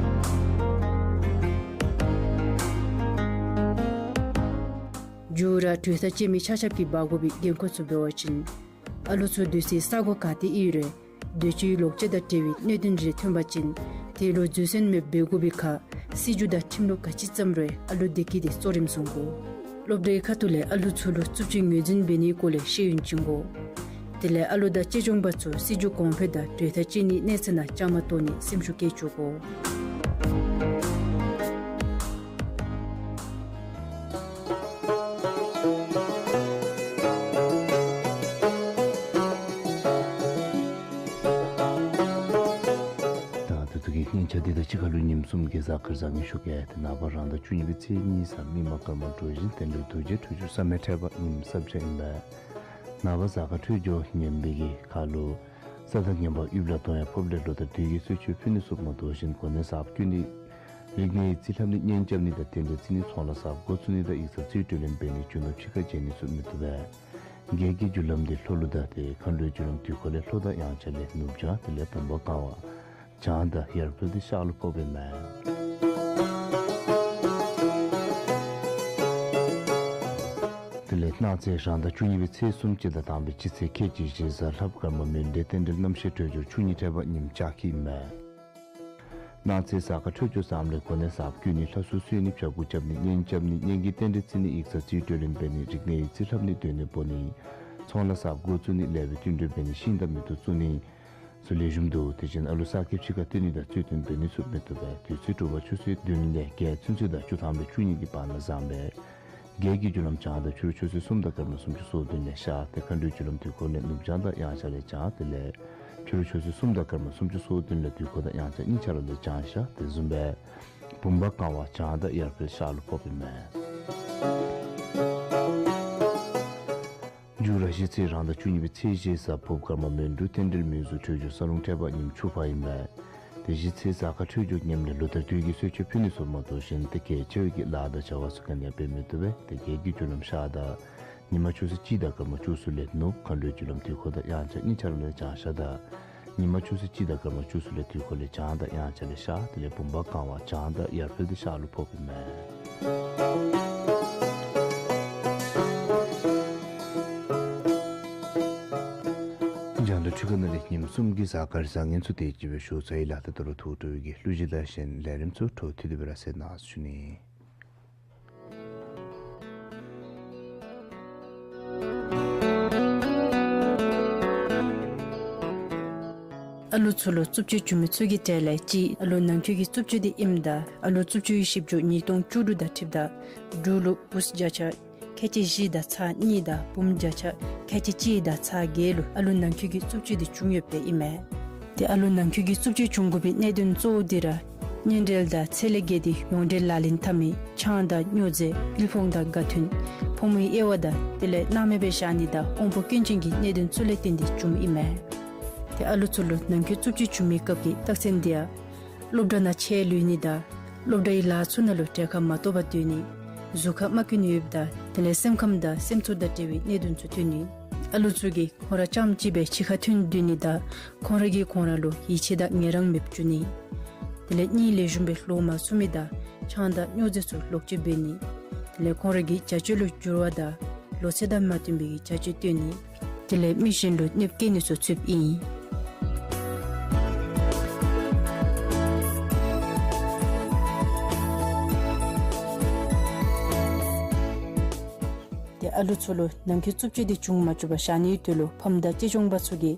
མཇུག་ར་གྲོས་ཐག་བཅད་མི་ཆ་ཁྱབ་ཀྱིས་འབག་དགོ་པའི་འགན་ཁུར་ཚུ་འབད་བ་ཅིན་ཨ་ལུ་ཚུ་སྡོད་སའི་ས་གོ་ག་ཏེ་ཨིན་རུང་སྡོད་བྱའི་ལོག་སྤྱོད་དང་འབྲེལ་བའི་གནད་དོན་རེ་ཐོན་པ་ཅིན་དེ་ལུ་འཛོལ་ཟོན་མེདཔ་འབད་དགོ་པའི་ཁར་སྲིད་བྱུས་དང་ཁྲིམས་ལུགས་ག་ཅི་བརྩམས་རུང་ཨ་ལུ་བདེ་སྐྱིད་དེ་གཙོ་རིམ་བཟུང་དགོ། སློབ་གྲྭའི་ཁ་ཐུག་ལས་ཨ་ལུ་ཚུ་ལུ་རྩུབ་སྤྱོད་ངོས་འཛིན་འབད་ནིའི་སྐོར་ལས་ཤེས་ཡོན་བྱིན་དགོ། དེ་ལས་ཨ་ལུ་དང་གཅེས་སྐྱོང་པ་ཚུ་སྲིད་བྱུས་གོང་འཕེལ་དང་གྲོས་ཐག་བཅད་ནིའི་གནས་ཚད་ནང་བཅའ་མར་གཏོགས་ནི་སེམས་ཤུགས་བསྐྱེད་བཅུག་དགོ། ད་ད་ལྟོ་གི་སྙན་ཆ་འདི་དང་གཅིག་ཁར་ལུ་ཉིནམ་གསུམ་གྱི་གཟའ་སྐར་བཟང་ངན་ཞུ་གེ། ཏེ་ནངས་པ་རང་ཟླ་བཅུ་གཉིས་པའི་ཚེས་གཉིས་གཟའ་མིག་དམར་སྐར་མ་གྲོ་བཞིན་རྟེན་འབྲེལ་རྡོ་རྗེ་འཕྲོད་སྦྱོར་བསམ་ཡས་ཁྲ་བ་ཉིནམ་གསརཔ་ཆ་ཨིན་པས། ནངས་པ་གཟའ་སྐར་འཕྲོད་སྦྱོར་ངན་པའི་གི་ཁར་ལུ་ས་དང་ངན་པ་དབུལ་ལ་གཏོང་ཡང་ཕོརཔ་ལས་ལོ་ཟླ་དུས་ཀྱི་གསོལ་མཆོད་ཕུལ་ནི་ཚུ་མ་དོ་བཞིན་གོ་གནས་གསརཔ་བསྐོ་ནི་རིག་གནས་ཡི་རྩིས་ལྷབ་ནི་གཉེན་རྐྱབ་ནི་དང་རྟེན་འབྲེལ་བརྩི་ནི་ཚོང་ལཱ་གསརཔ་འགོ་བཙུགས་ནི་དང་ཡིག་ཚང་རྩིས་སྤྲོད་ལེན་འབད་ནི་རྒྱུ་ནོར་ཕྱི་ཁར་བྱིན་ནི་ཚུ་མི་བཏུབ་པས། རྒྱལ་གྱི་རྒྱུ་ལམ་འདི་ལྷོ་ལུ་དང་ཏེ་མཁའ་འགྲོའི་རྒྱུ་ལམ་དུས་འཁོར་ལས་ལྷོ་དང་དབྱངས་འཆར་ལས་ནུབ་བྱང་དེ་ལས་བུམ་པ་གང་བ་བྱང་དང་ཡར་འཕེལ་ཏེ་ཤར་ལུ་ཕོགཔ་ཨིན་མས། དེ་ལས་གནངས་ཚེ་རང་ཟླ་བཅུ་གཉིས་པའི་ཚེས་སུམ་ཅུ་དང་དང་པའི་སྤྱི་ཚེས་ཁལ་གཅིག་བཞི་གཟའ་ལྷགཔ་སྐར་མ་མོན་གྲོ་རྟེན་འབྲེལ་རྣམ་ཤེས་འཕྲོད་སྦྱོར་ཆུ་གཉིས་ཁྲ་བ་ཉིནམ་ལྕགས་ཁྱི་ཨིན་མས། གནངས་ཚེ་གཟའ་སྐར་འཕྲོད་སྦྱོར་བཟངམ་ལས་གོ་གནས་གསརཔ་བསྐོ་ནི་ལྷ་གསོལ་གསོལ་ནི་བྱ་འགུག་རྐྱབ་ནི་གཉེན་རྐྱབ་ནི་གཉེན་གྱི་རྟེན་འབྲེལ་བརྩི་ནི་ཡིག་ཚང་རྩིས་སྤྲོད་ལེན་འབད་ནི་རིག་གནས་ཡི་རྩིས་ལྷབ་ནི་སྡོད་གནས་སྤོ་ནི་ཚོང་ལཱ་གསརཔ་འགོ་བཙུགས་ནི་ལས་པའི་བསྟུན་གྲོས་འབད་ནི་ཤིང་དང་མེ་ཏོག་བཙུགས་ནི་ཚུ་ལེགས་ཤོམ་འདུག། དེ་བཞིན་ཨ་ལུ་གསར་སྐྱེས་ཕྱི་ཁར་བཏོན་ནི་དང་རྩོད་བཏོན་འབད་ནི་ཚུ་མི་བཏུབ་པས། དུས་ཚོད་དྲོ་པ་ཆུ་ཚོད་བདུན་ལས་བརྒྱད་ཚུན་ཚོད་དང་བཅུ་ཐམ་ལས་བཅུ་གཉིས་ཀྱི་བར་ན་བཟང་པས། རྒྱལ་གྱི་རྒྱུ་ལམ་བྱང་དང་ཕྱི་རུ་ཆུ་ཚོད་གསུམ་དང་སྐར་མ་སུམ་ཅུ་སོ་བདུན་ལས་ཤར་ཏེ་མཁའ་འགྲོའི་རྒྱུ་ལམ་དུས་འཁོར་ལས་ནུབ་བྱང་དང་དབྱངས་འཆར་ལས་བྱང་དེ་ལས་ཕྱི་རུ་ཆུ་ཚོད་གསུམ་དང་སྐར་མ་སུམ་ཅུ་སོ་བདུན་ལས་དུས་འཁོར་དང་དབྱངས་འཆར་གཉིས་ཆ་ར་ལས་བྱང་ཤར་དེ་བཟུམ་སྦེ་བུམ་པ་གང་བ་བྱང་དང་ཡར་འཕེལ་ཤར་ལུ་ཕོགཔ་ཨིན་མས། མཇུག་ར་གཞེས་ཚེས་རང་ཟླ་བཅུ་གཉིས་པའི་ཚེས་བཞི་གཟའ་ཕུརཔ་སྐར་མ་མོན་གྲོ་རྟེན་འབྲེལ་མོན་གཟུགས་འཕྲོད་སྦྱོར་ས་རླུང་ཁྲ་བ་ཉིནམ་ཆུ་ཕག་ཨིན་མས། ཏེ་གཞེས་ཚེས་གཟའ་སྐར་འཕྲོད་སྦྱོར་ངནམ་ལས་ལོ་ཟླ་དུས་ཀྱི་གསོལ་མཆོད་ཕུལ་ནི་ཚུ་མ་དོ་བཞིན་ཏེ་གལ་ཆེ་བའི་གི་ལཱ་དང་བྱ་བ་ཚུ་ག་ནི་ཡང་འབད་མི་བཏུབ་པས། ཏེ་རྒྱལ་གྱི་རྒྱུ་ལམ་ཤར་དང་ཉི་མ་ཆུ་ཚོད་གཅིག་དང་སྐར་མ་བཅུ་གསུམ་ལས་ནུབ། མཁའ་འགྲོའི་རྒྱུ་ལམ་དུས་འཁོར་དང་དབྱངས་འཆར་གཉིས་ཆ་ར་ལས་བྱང་ཤར་དང་ཉི་མ་ཆུ་ཚོད་གཅིག་དང་སྐར་མ་བཅུ་གསུམ་ལས་དུས་འཁོར་ལས་བྱང་དང་དབྱངས་འཆར་ལས་ཤར་དེ་ལས་བུམ་པ་གང་བ་བྱང་དང་ཡར་འཕེལ་ཏེ་ཤར་ལུ་ཕོགཔ་ཨིན་མས། རྒྱང་བསྒྲགས་འཕྲུལ་ཁང་ནང་ལས་ཉིནམ་གསུམ་གྱི་གཟའ་སྐར་བཟང་ངན་ཚུ་དེ་ཅིག་སྦེ་ཞུ་ཚར་ཡི་ལགས། ད་ལྟོ་ར་ཐུགས་སྤྲོ་བའི་གི་གླུ་གཞས་དང་གཞན་ལས་རིམ་ཚུ་འཕྲོ་མཐུད་དེ་སྦེ་ར་གསན་གནང་ཞུ་ནི། ཨ་ལུ་ཚུ་ལུ་རྩུབ་སྤྱོད་བྱུང་མི་ཚུ་གི་གྲས་ལས་གཅིག་ཨ་ལུ་ནང་འཁོད་ཀྱི་རྩུབ་སྤྱོད་འདི་ཨིནམ་ད་ཨ་ལུ་རྩུབ་སྤྱོད་ཀྱི་ཞིབ་འཇུག་ཉིས་སྟོང་བཅུ་དྲུག་དང་འཁྲིལཝ་ད་འབྲུག་ལུ་བུཚ་བརྒྱ་ཆ་ཁལ་གཅིག་བཞི་དང་ཚག་གཉིས་དང་བུམོ་བརྒྱ་ཆ་ཁལ་གཅིག་གཅིག་དང་ཚག་བརྒྱད་ལུ་ཨ་ལུ་ནང་འཁོད་ཀྱི་རྩུབ་སྤྱོད་འདི་བྱུང་ཡོདཔ་ཨིན་མས། ཏེ་ཨ་ལུ་ནང་འཁོད་ཀྱི་རྩུབ་སྤྱོད་བྱུང་དགོ་པའི་གནད་དོན་གཙོ་བོ་འདི་ར་གཉེན་འབྲེལ་དང་ཚེ་ལས་བརྒལ་ཏེ་ཡོངས་འབྲེལ་ལག་ལེན་འཐབ་མི་ཆང་དང་སྨྱོ་རྫས་དབུལ་ཕོངས་དང་དགའ་མཐུན་ཕོ་མོའི་དབྱེ་བ་དང་དེ་ལས་སྣང་མེད་སྦེ་བཞག་ནི་དང་དབང་པོ་སྐྱོན་ཅན་གྱི་གནད་དོན་ཚུ་ལས་བརྟེན་ཏེ་བྱུངམ་ཨིན་མས། ཏེ་ཨ་ལུ་ཚུ་ལུ་ནང་འཁོད་རྩུབ་སྤྱོད་བྱུང་མི་སྐབས་ཀྱི་རྟགས་མཚན་འདི་ཡང་སློབ་གྲྭ་ནང་ཆད་ལུས་ནི་དང་སློབ་གྲྭའི་ལཱ་ཚུ་ནང་ལུ་གྲལ་ཁར་མ་གཏོགས་པར་སྡོད་ནི། གཟུགས་ཁར་རྨ་སྐྱོན་ཡོདཔ་དང་དེ་ལས་སེམས་ཁམས་དང་སེམས་ཚོར་དང་འབྲེལ་བའི་གནད་དོན་ཚུ་ཐོན་ནི། ཨ་ལུ་ཚུ་གིས་ཁོང་ར་རྐྱངམ་གཅིག་སྦེ་ཕྱི་ཁར་ཐོན་སྡོད་ནི་དང་ཁོང་ར་གིས་ཁོང་ར་ལུ་ཡིད་ཆེས་དང་ངལ་རངས་མེདཔ་བྱུང་ནི། དེ་ལས་གཉིད་ལེགས་ཤོམ་སྦེ་ལོག་མ་ཚུགས་མི་དང་ཆང་དང་སྨྱོ་རྫས་ཚུ་ལོག་སྤྱོད་འབད་ནི། དེ་ལས་ཁོང་ར་གི་བྱ་སྤྱོད་ལུ་འགྱུར་བ་དང་ལོ་ཚད་དང་མ་བསྟུན་པའི་གི་བྱ་སྤྱོད་སྟོན་ནི། དེ་ལས་མི་གཞན་ལུ་གནོདཔ་བཀལ་ནི་ཚུ་ཚུདཔ་ཨིན། ཏེ་ཨ་ལུ་ཚུ་ལུ་ནང་འཁོད་རྩུབ་སྤྱོད་འདི་བྱུང་མ་བཅུག་པར་བཞག་ནིའི་དོན་ལུ་ཕམ་དང་གཅེས་སྐྱོང་པ་ཚུ་གིས་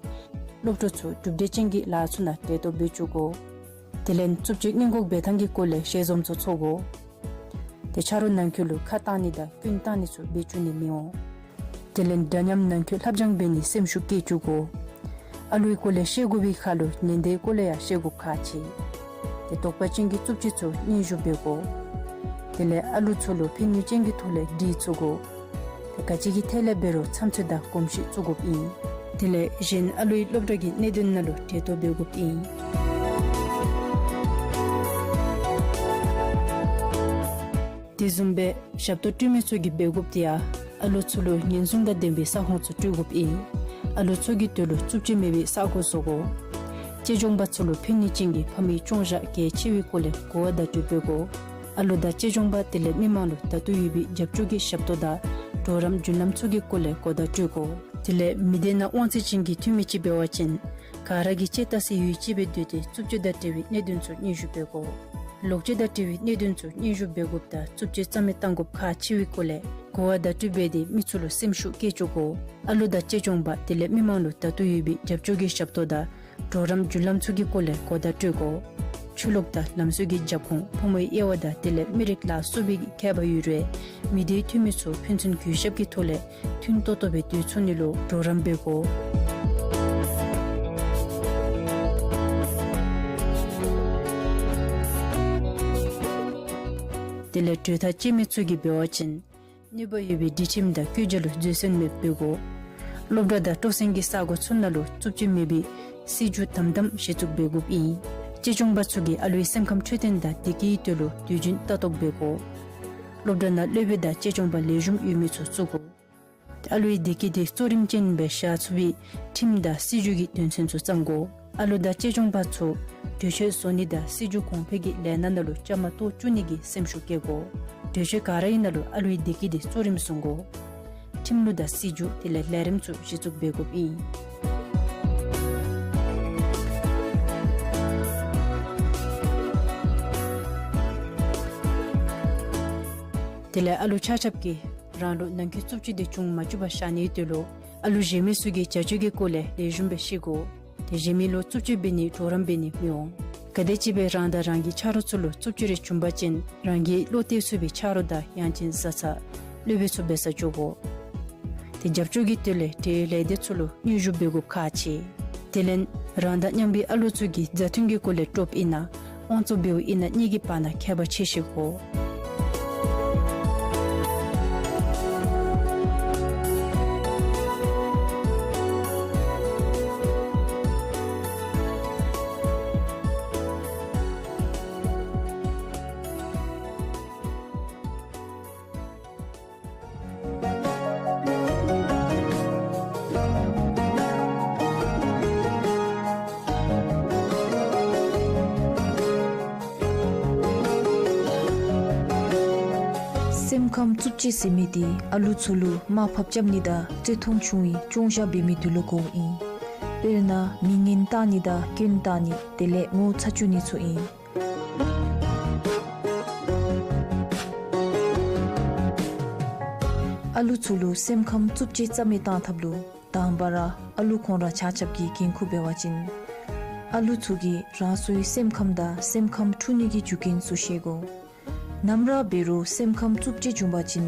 སློབ་ཕྲུག་ཚུ་གྲུབ་འབྲས་ཅན་གྱི་ལཱ་ཚུ་ནང་བདེ་ཏོག་ཏོ་སྦེ་བཅུག་དགོ། དེ་ལས་རྩུབ་སྤྱོད་སྔོན་འགོག་འབད་ཐངས་ཀྱི་སྐོར་ལས་ཞལ་འཛོམས་ཚུ་ཚོགས་དགོ། ཏེ་ཆ་རོགས་ནང་འཁོད་ལུ་ཁ་བཏང་ནི་དང་སྐྱོན་བཏང་ནི་ཚུ་འབད་བཅུག་ནི་མི་འོང་། དེ་ལས་འདྲ་མཉམ་ནང་འཁོད་ལྷབ་སྦྱང་འབད་ནི་སེམས་ཤུགས་བསྐྱེད་བཅུག་དགོ། ཨ་ལུའི་སྐོར་ལས་ཤེས་དགོ་པའི་ཁར་ལུ་ཉེན་བརྡའི་སྐོར་ལས་ཡང་ཤེས་དགོཔ་ཁག་ཆེ། ཏེ་དོགས་པ་ཅན་གྱི་རྩུབ་སྤྱོད་ཚུ་སྙན་ཞུ་འབད་དགོ། དེ་ལས་ཨ་ལུ་ཚུ་ལུ་ཕན་ནུས་ཅན་གྱི་ཐོག་ལས་དྲི་ཚུགས་དགོ། ཏེ་ག་ཅི་གི་ཐད་ལས་འབད་རུང་བསམ་ཚུལ་དང་གོམས་གཤིས་བཙུགས་དགོཔ་ཨིན། དེ་ལས་གཞན་ཨ་ལུའི་སློབ་གྲྭ་གི་གནད་དོན་ནང་ལུ་འབྲེལ་གཏོགས་འབད་དགོཔ་ཨིན། དེ་བཟུམ་སྦེ་ཞབས་ཏོག་སྤྲོད་མི་ཚུ་གིས་འབད་དགོཔ་འདི་ཡང་ཨ་ལུ་ཚུ་ལུ་ཉེན་སྲུང་དང་ལྡན་པའི་ས་ཁོངས་སུ་སྤྲོད་དགོཔ་ཨིན། ཨ་ལུ་ཚུ་གི་དོན་ལུ་རྩུབ་སྤྱོད་མེད་པའི་ས་སྒོ་བཟོ་དགོ། གཅེས་སྐྱོང་པ་ཚུ་ལུ་ཕན་ནུས་ཅན་གྱི་ཕམ་གྱི་ཅོང་ཞྭ་གལ་ཆེ་བའི་སྐོར་ལས་གོ་བ་བརྡ་སྤྲོད་འབད་དགོ། ཨ་ལུ་དང་གཅེས་སྐྱོང་པ་དེ་ལས་མི་མང་ལུ་ད་ལྟོ་ཡོད་པའི་རྒྱབ་སྐྱོར་གྱི་ཞབས་ཏོག་དང་གྲོགས་རམ་རྒྱུན་ལམ་ཚུ་གི་སྐོར་ལས་གོ་བརྡ་སྤྲོད་དགོ། དེ་ལས་མི་སྡེ་ནང་དབང་ཚད་ཅན་གྱི་འཐུས་མི་ཅིག་འབད་བ་ཅིན་ག་ར་གིས་ལྕེ་བལྟ་སའི་ཡུལ་ཅིག་སྦེ་སྡོད་དེ་རྩུབ་སྤྱོད་དང་འབྲེལ་བའི་གནད་དོན་ཚུ་སྙན་ཞུ་འབད་དགོ། ལོག་སྤྱོད་དང་འབྲེལ་བའི་གནད་དོན་ཚུ་སྙན་ཞུ་འབད་དགོཔ་དང་རྩུབ་སྤྱོད་རྩ་མེད་གཏང་དགོཔ་ཁག་ཆེ་བའི་སྐོར་ལས་གོ་བ་བརྡ་སྤྲོད་འབད་དེ་མི་ཚུ་ལུ་སེམས་ཤུགས་བསྐྱེད་བཅུག་དགོ། ཨ་ལུ་དང་གཅེས་སྐྱོང་པ་དེ་ལས་མི་མང་ལུ་ད་ལྟོ་ཡོད་པའི་རྒྱབ་སྐྱོར་གྱི་ཞབས་ཏོག་དང་གྲོགས་རམ་རྒྱུན་ལམ་ཚུ་གི་སྐོར་ལས་གོ་བརྡ་སྤྲོད་དགོ། ཆོས་ལུགས་དང་ལམ་སྲོལ་གྱི་རྒྱབ་ཁོངས་ཕོ་མོའི་དབྱེ་བ་དང་དེ་ལས་མི་རིགས་ལ་སོགས་པའི་ཁྱད་པར་ཡོད་རུང་མི་སྡེའི་འཐུས་མི་ཚུ་ཕན་ཚུན་གུས་ཞབས་ཀྱི་ཐོག་ལས་མཐུན་ཏོག་ཏོ་སྦེ་སྡོད་ཚུགས་ནི་ལུ་གྲོགས་རམ་འབད་དགོ། དེ་ལས་གྲོས་ཐག་བཅད་མི་ཚུ་གིས་འབད་བ་ཅིན་ནུས་པ་ཡོད་པའི་སྒྲིག་ཁྲིམས་དང་བཀོད་རྒྱ་ལུ་འཛོལ་ཟོན་མེདཔ་འབད་དགོ། སློབ་གྲྭ་དང་སྤྲོ་གསེང་གི་ས་སྒོ་ཚུ་ནང་ལུ་རྩུབ་སྤྱོད་མེད་པའི་སྲིད་བྱུས་དམ་དམ་གཞི་བཙུགས་འབད་དགོཔ་ཨིན། གཅེས་སྐྱོང་པ་ཚུ་གིས་ཨ་ལུའི་སེམས་ཁམས་འཕྲོད་བསྟེན་དང་བདེ་སྐྱིད་དོན་ལུ་དུས་རྒྱུན་ལྟ་རྟོག་འབད་དགོ། སློབ་གྲྭ་ནང་སློབ་དཔོན་དང་གཅེས་སྐྱོང་པ་ལེགས་ཤོམ་ཡོད་མི་ཚུ་བཙུགས་དགོ། ཨ་ལུའི་བདེ་སྐྱིད་དེ་གཙོ་རིམ་ཅན་སྦེ་བཞག་ཚུགས་པའི་ཁྲིམས་དང་སྲིད་བྱུས་ཀྱི་དོན་ཚན་ཚུ་བརྩམ་དགོ། ཨ་ལུ་དང་གཅེས་སྐྱོང་པ་ཚུ་གྲོས་ཆོད་བཟོ་ནི་དང་སྲིད་བྱུས་གོང་འཕེལ་གྱི་ལས་སྣ་ནང་ལུ་བཅའ་མར་གཏོགས་བཅུག་ནི་གི་སེམས་ཤུགས་བསྐྱེད་དགོ། གྲོས་ཆོད་ག་ར་ཨིན་ན་ལུ་ཨ་ལུའི་བདེ་སྐྱིད་དེ་གཙོ་རིམ་བཟུང་དགོ། ཁྲིམས་ལུགས་དང་སྲིད་བྱུས་དེ་ལས་ལས་རིམ་ཚུ་གཞི་བཙུགས་འབད་དགོཔ་ཨིན། དེ་ལས་ཨ་ལུ་ཆ་ཁྱབ་ཀྱིས་རང་ལུ་ནང་འཁོད་རྩུབ་སྤྱོད་དེ་བྱུང་མ་བཅུག་པར་བཞག་ནིའི་དོན་ལུ་ཨ་ལུ་གཞན་མི་ཚུ་གི་བྱ་སྤྱོད་ཀྱི་སྐོར་ལས་ལེགས་ཤོམ་སྦེ་ཤེས་དགོ། དེ་གཞན་མི་ལུ་རྩུབ་སྤྱོད་འབད་ནི་གྲོགས་རམ་འབད་ནི་མི་འོང་། ག་དེམ་ཅིག་སྦེ་རང་དང་རང་གི་ཆ་རོགས་ཚུ་ལུ་རྩུབ་སྤྱོད་རེ་བྱུང་པ་ཅིན་རང་གི་བློ་གཏད་ཚུགས་པའི་ཆ་རོགས་དང་ཡང་ཅིན་བཟའ་ཚང་སློབ་དཔོན་ཚུ་འབད་སར་འགྱོ་དགོ། དེ་རྒྱབ་སྐྱོར་གྱི་དོན་ལས་འབྲེལ་ཡོད་ལས་སྡེ་ཚུ་ལུ་སྙན་ཞུ་འབད་དགོཔ་ཁག་ཆེ། དེ་ལས་རང་དང་མཉམ་པའི་ཨ་ལུ་ཚུ་གི་མཛའ་མཐུན་གྱི་སྐོར་ལས་སྤྲོཝ་ཨིན་ན་དབང་བཙོང་འབདཝ་ཨིན་ན་གཉིས་ཀྱི་བར་ན་ཁྱད་པར་ཕྱེ་ཤེས་དགོ། སེམས་ཁམས་རྩུབ་སྤྱོད་ཟེར་མི་འདི་ཨ་ལུ་ཚུ་ལུ་དམའ་ཕབ་རྐྱབ་ནི་དང་བརྩི་མཐོང་ཆུང་བའི་ཅོང་ཞྭ་འབད་མི་འདི་ལུ་གོཝ་ཨིན། དཔེར་ན་མིང་ངན་བཏགས་ནི་དང་སྐྱོན་བཏགས་ནི་དེ་ལས་ངོ་ཚ་བཅུག་ནི་ཚུ་ཨིན། ཨ་ལུ་ཚུ་ལུ་སེམས་ཁམས་རྩུབ་སྤྱོད་རྩ་མེད་བཏང་ཐབས་ལུ་དང་པ་ར་ཨ་ལུ་ཁོང་ར་ཆ་ཁྱབ་ཀྱིས་འགན་ཁུར་འབད་བ་ཅིན་ཨ་ལུ་ཚུ་གིས་རང་སོའི་སེམས་ཁམས་དང་སེམས་ཁམས་འཁྲུག་ནི་གི་རྒྱུ་རྐྱེན་ཚུ་ཤེས་དགོ། ནམ་ར་འབད་རུང་སེམས་ཁམས་རྩུབ་སྤྱོད་བྱུང་པ་ཅིན་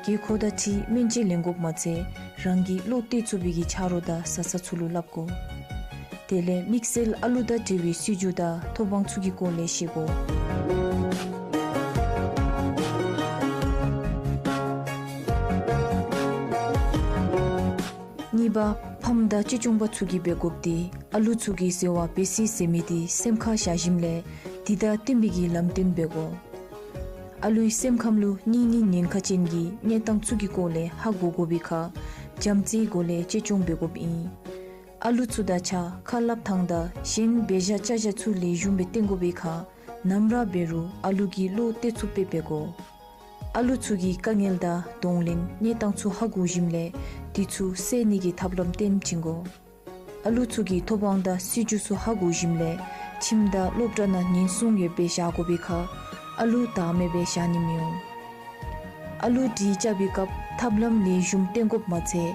དགོས་མཁོ་དང་འཁྲིལ་སྨན་བཅོས་ལེན་དགོཔ་མ་ཚད་རང་གི་བློ་གཏད་ཚུགས་པའི་གི་ཆ་རོགས་དང་བཟའ་ཚང་ཚུ་ལུ་སླབ་དགོ། དེ་ལས་དམིགས་བསལ་ཨ་ལུ་དང་འབྲེལ་བའི་སྲིད་བྱུས་དང་ཐོབ་དབང་ཚུ་གི་སྐོར་ལས་ཤེས་དགོ། གཉིས་པ་ཕམ་དང་གཅེས་སྐྱོང་པ་ཚུ་གིས་འབད་དགོཔ་འདི་ཨ་ལུ་ཚུ་གིས་ཟེར་བ་འབད་ཤེས་ཟེར་མི་འདི་སེམས་ཁར་བཞག་ཞིནམ་ལས་འདི་དང་བསྟུན་པའི་གི་ལམ་སྟོན་འབད་དགོ། ཨ་ལུའི་སེམས་ཁམས་ལུ་གཉེན་ཉེ་ཉེན་ཁ་ཅན་གྱི་གནས་སྟངས་ཚུ་གི་སྐོར་ལས་ཧ་གོ་དགོ་པའི་ཁར་བྱམས་བརྩེའི་སྒོ་ལས་གཅེས་སྐྱོང་འབད་དགོཔ་ཨིན། ཨ་ལུ་ཚུ་དང་གཅིག་ཁར་ཁ་སླབ་ཐངས་དང་གཞན་འབད་བཞག་བཅའ་བཞག་ཚུ་ལེགས་ཤོམ་སྦེ་བསྟེན་དགོ་པའི་ཁར་ནམ་ར་འབད་རུང་ཨ་ལུ་གིས་བློ་གཏད་ཚུགསཔ་སྦེ་འབད་དགོ། ཨ་ལུ་ཚུ་གི་དཀའ་ངལ་དང་གདོང་ལེན་གནས་སྟངས་ཚུ་ཧ་གོ་ཞིནམ་ལས་འདི་ཚུ་སེལ་ནི་གི་ཐབས་ལམ་སྟོན་བྱིན་དགོ། ཨ་ལུ་ཚུ་གི་ཐོབ་དབང་དང་སྲིད་བྱུས་ཚུ་ཧ་གོ་ཞིནམ་ལས་ཁྱིམ་དང་སློབ་གྲྭ་ནང་ཉེན་སྲུང་ཡོདཔ་སྦེ་བཞག་དགོ་པའི་ཁར་ཨ་ལུ་བདག་མེདཔ་སྦེ་བཞག་ནི་མི་འོང་། ཨ་ལུ་འདྲིས་རྐྱབ་པའི་སྐབས་ཐབས་ལམ་ལེགས་ཤོམ་སྟོན་དགོཔ་མ་ཚད་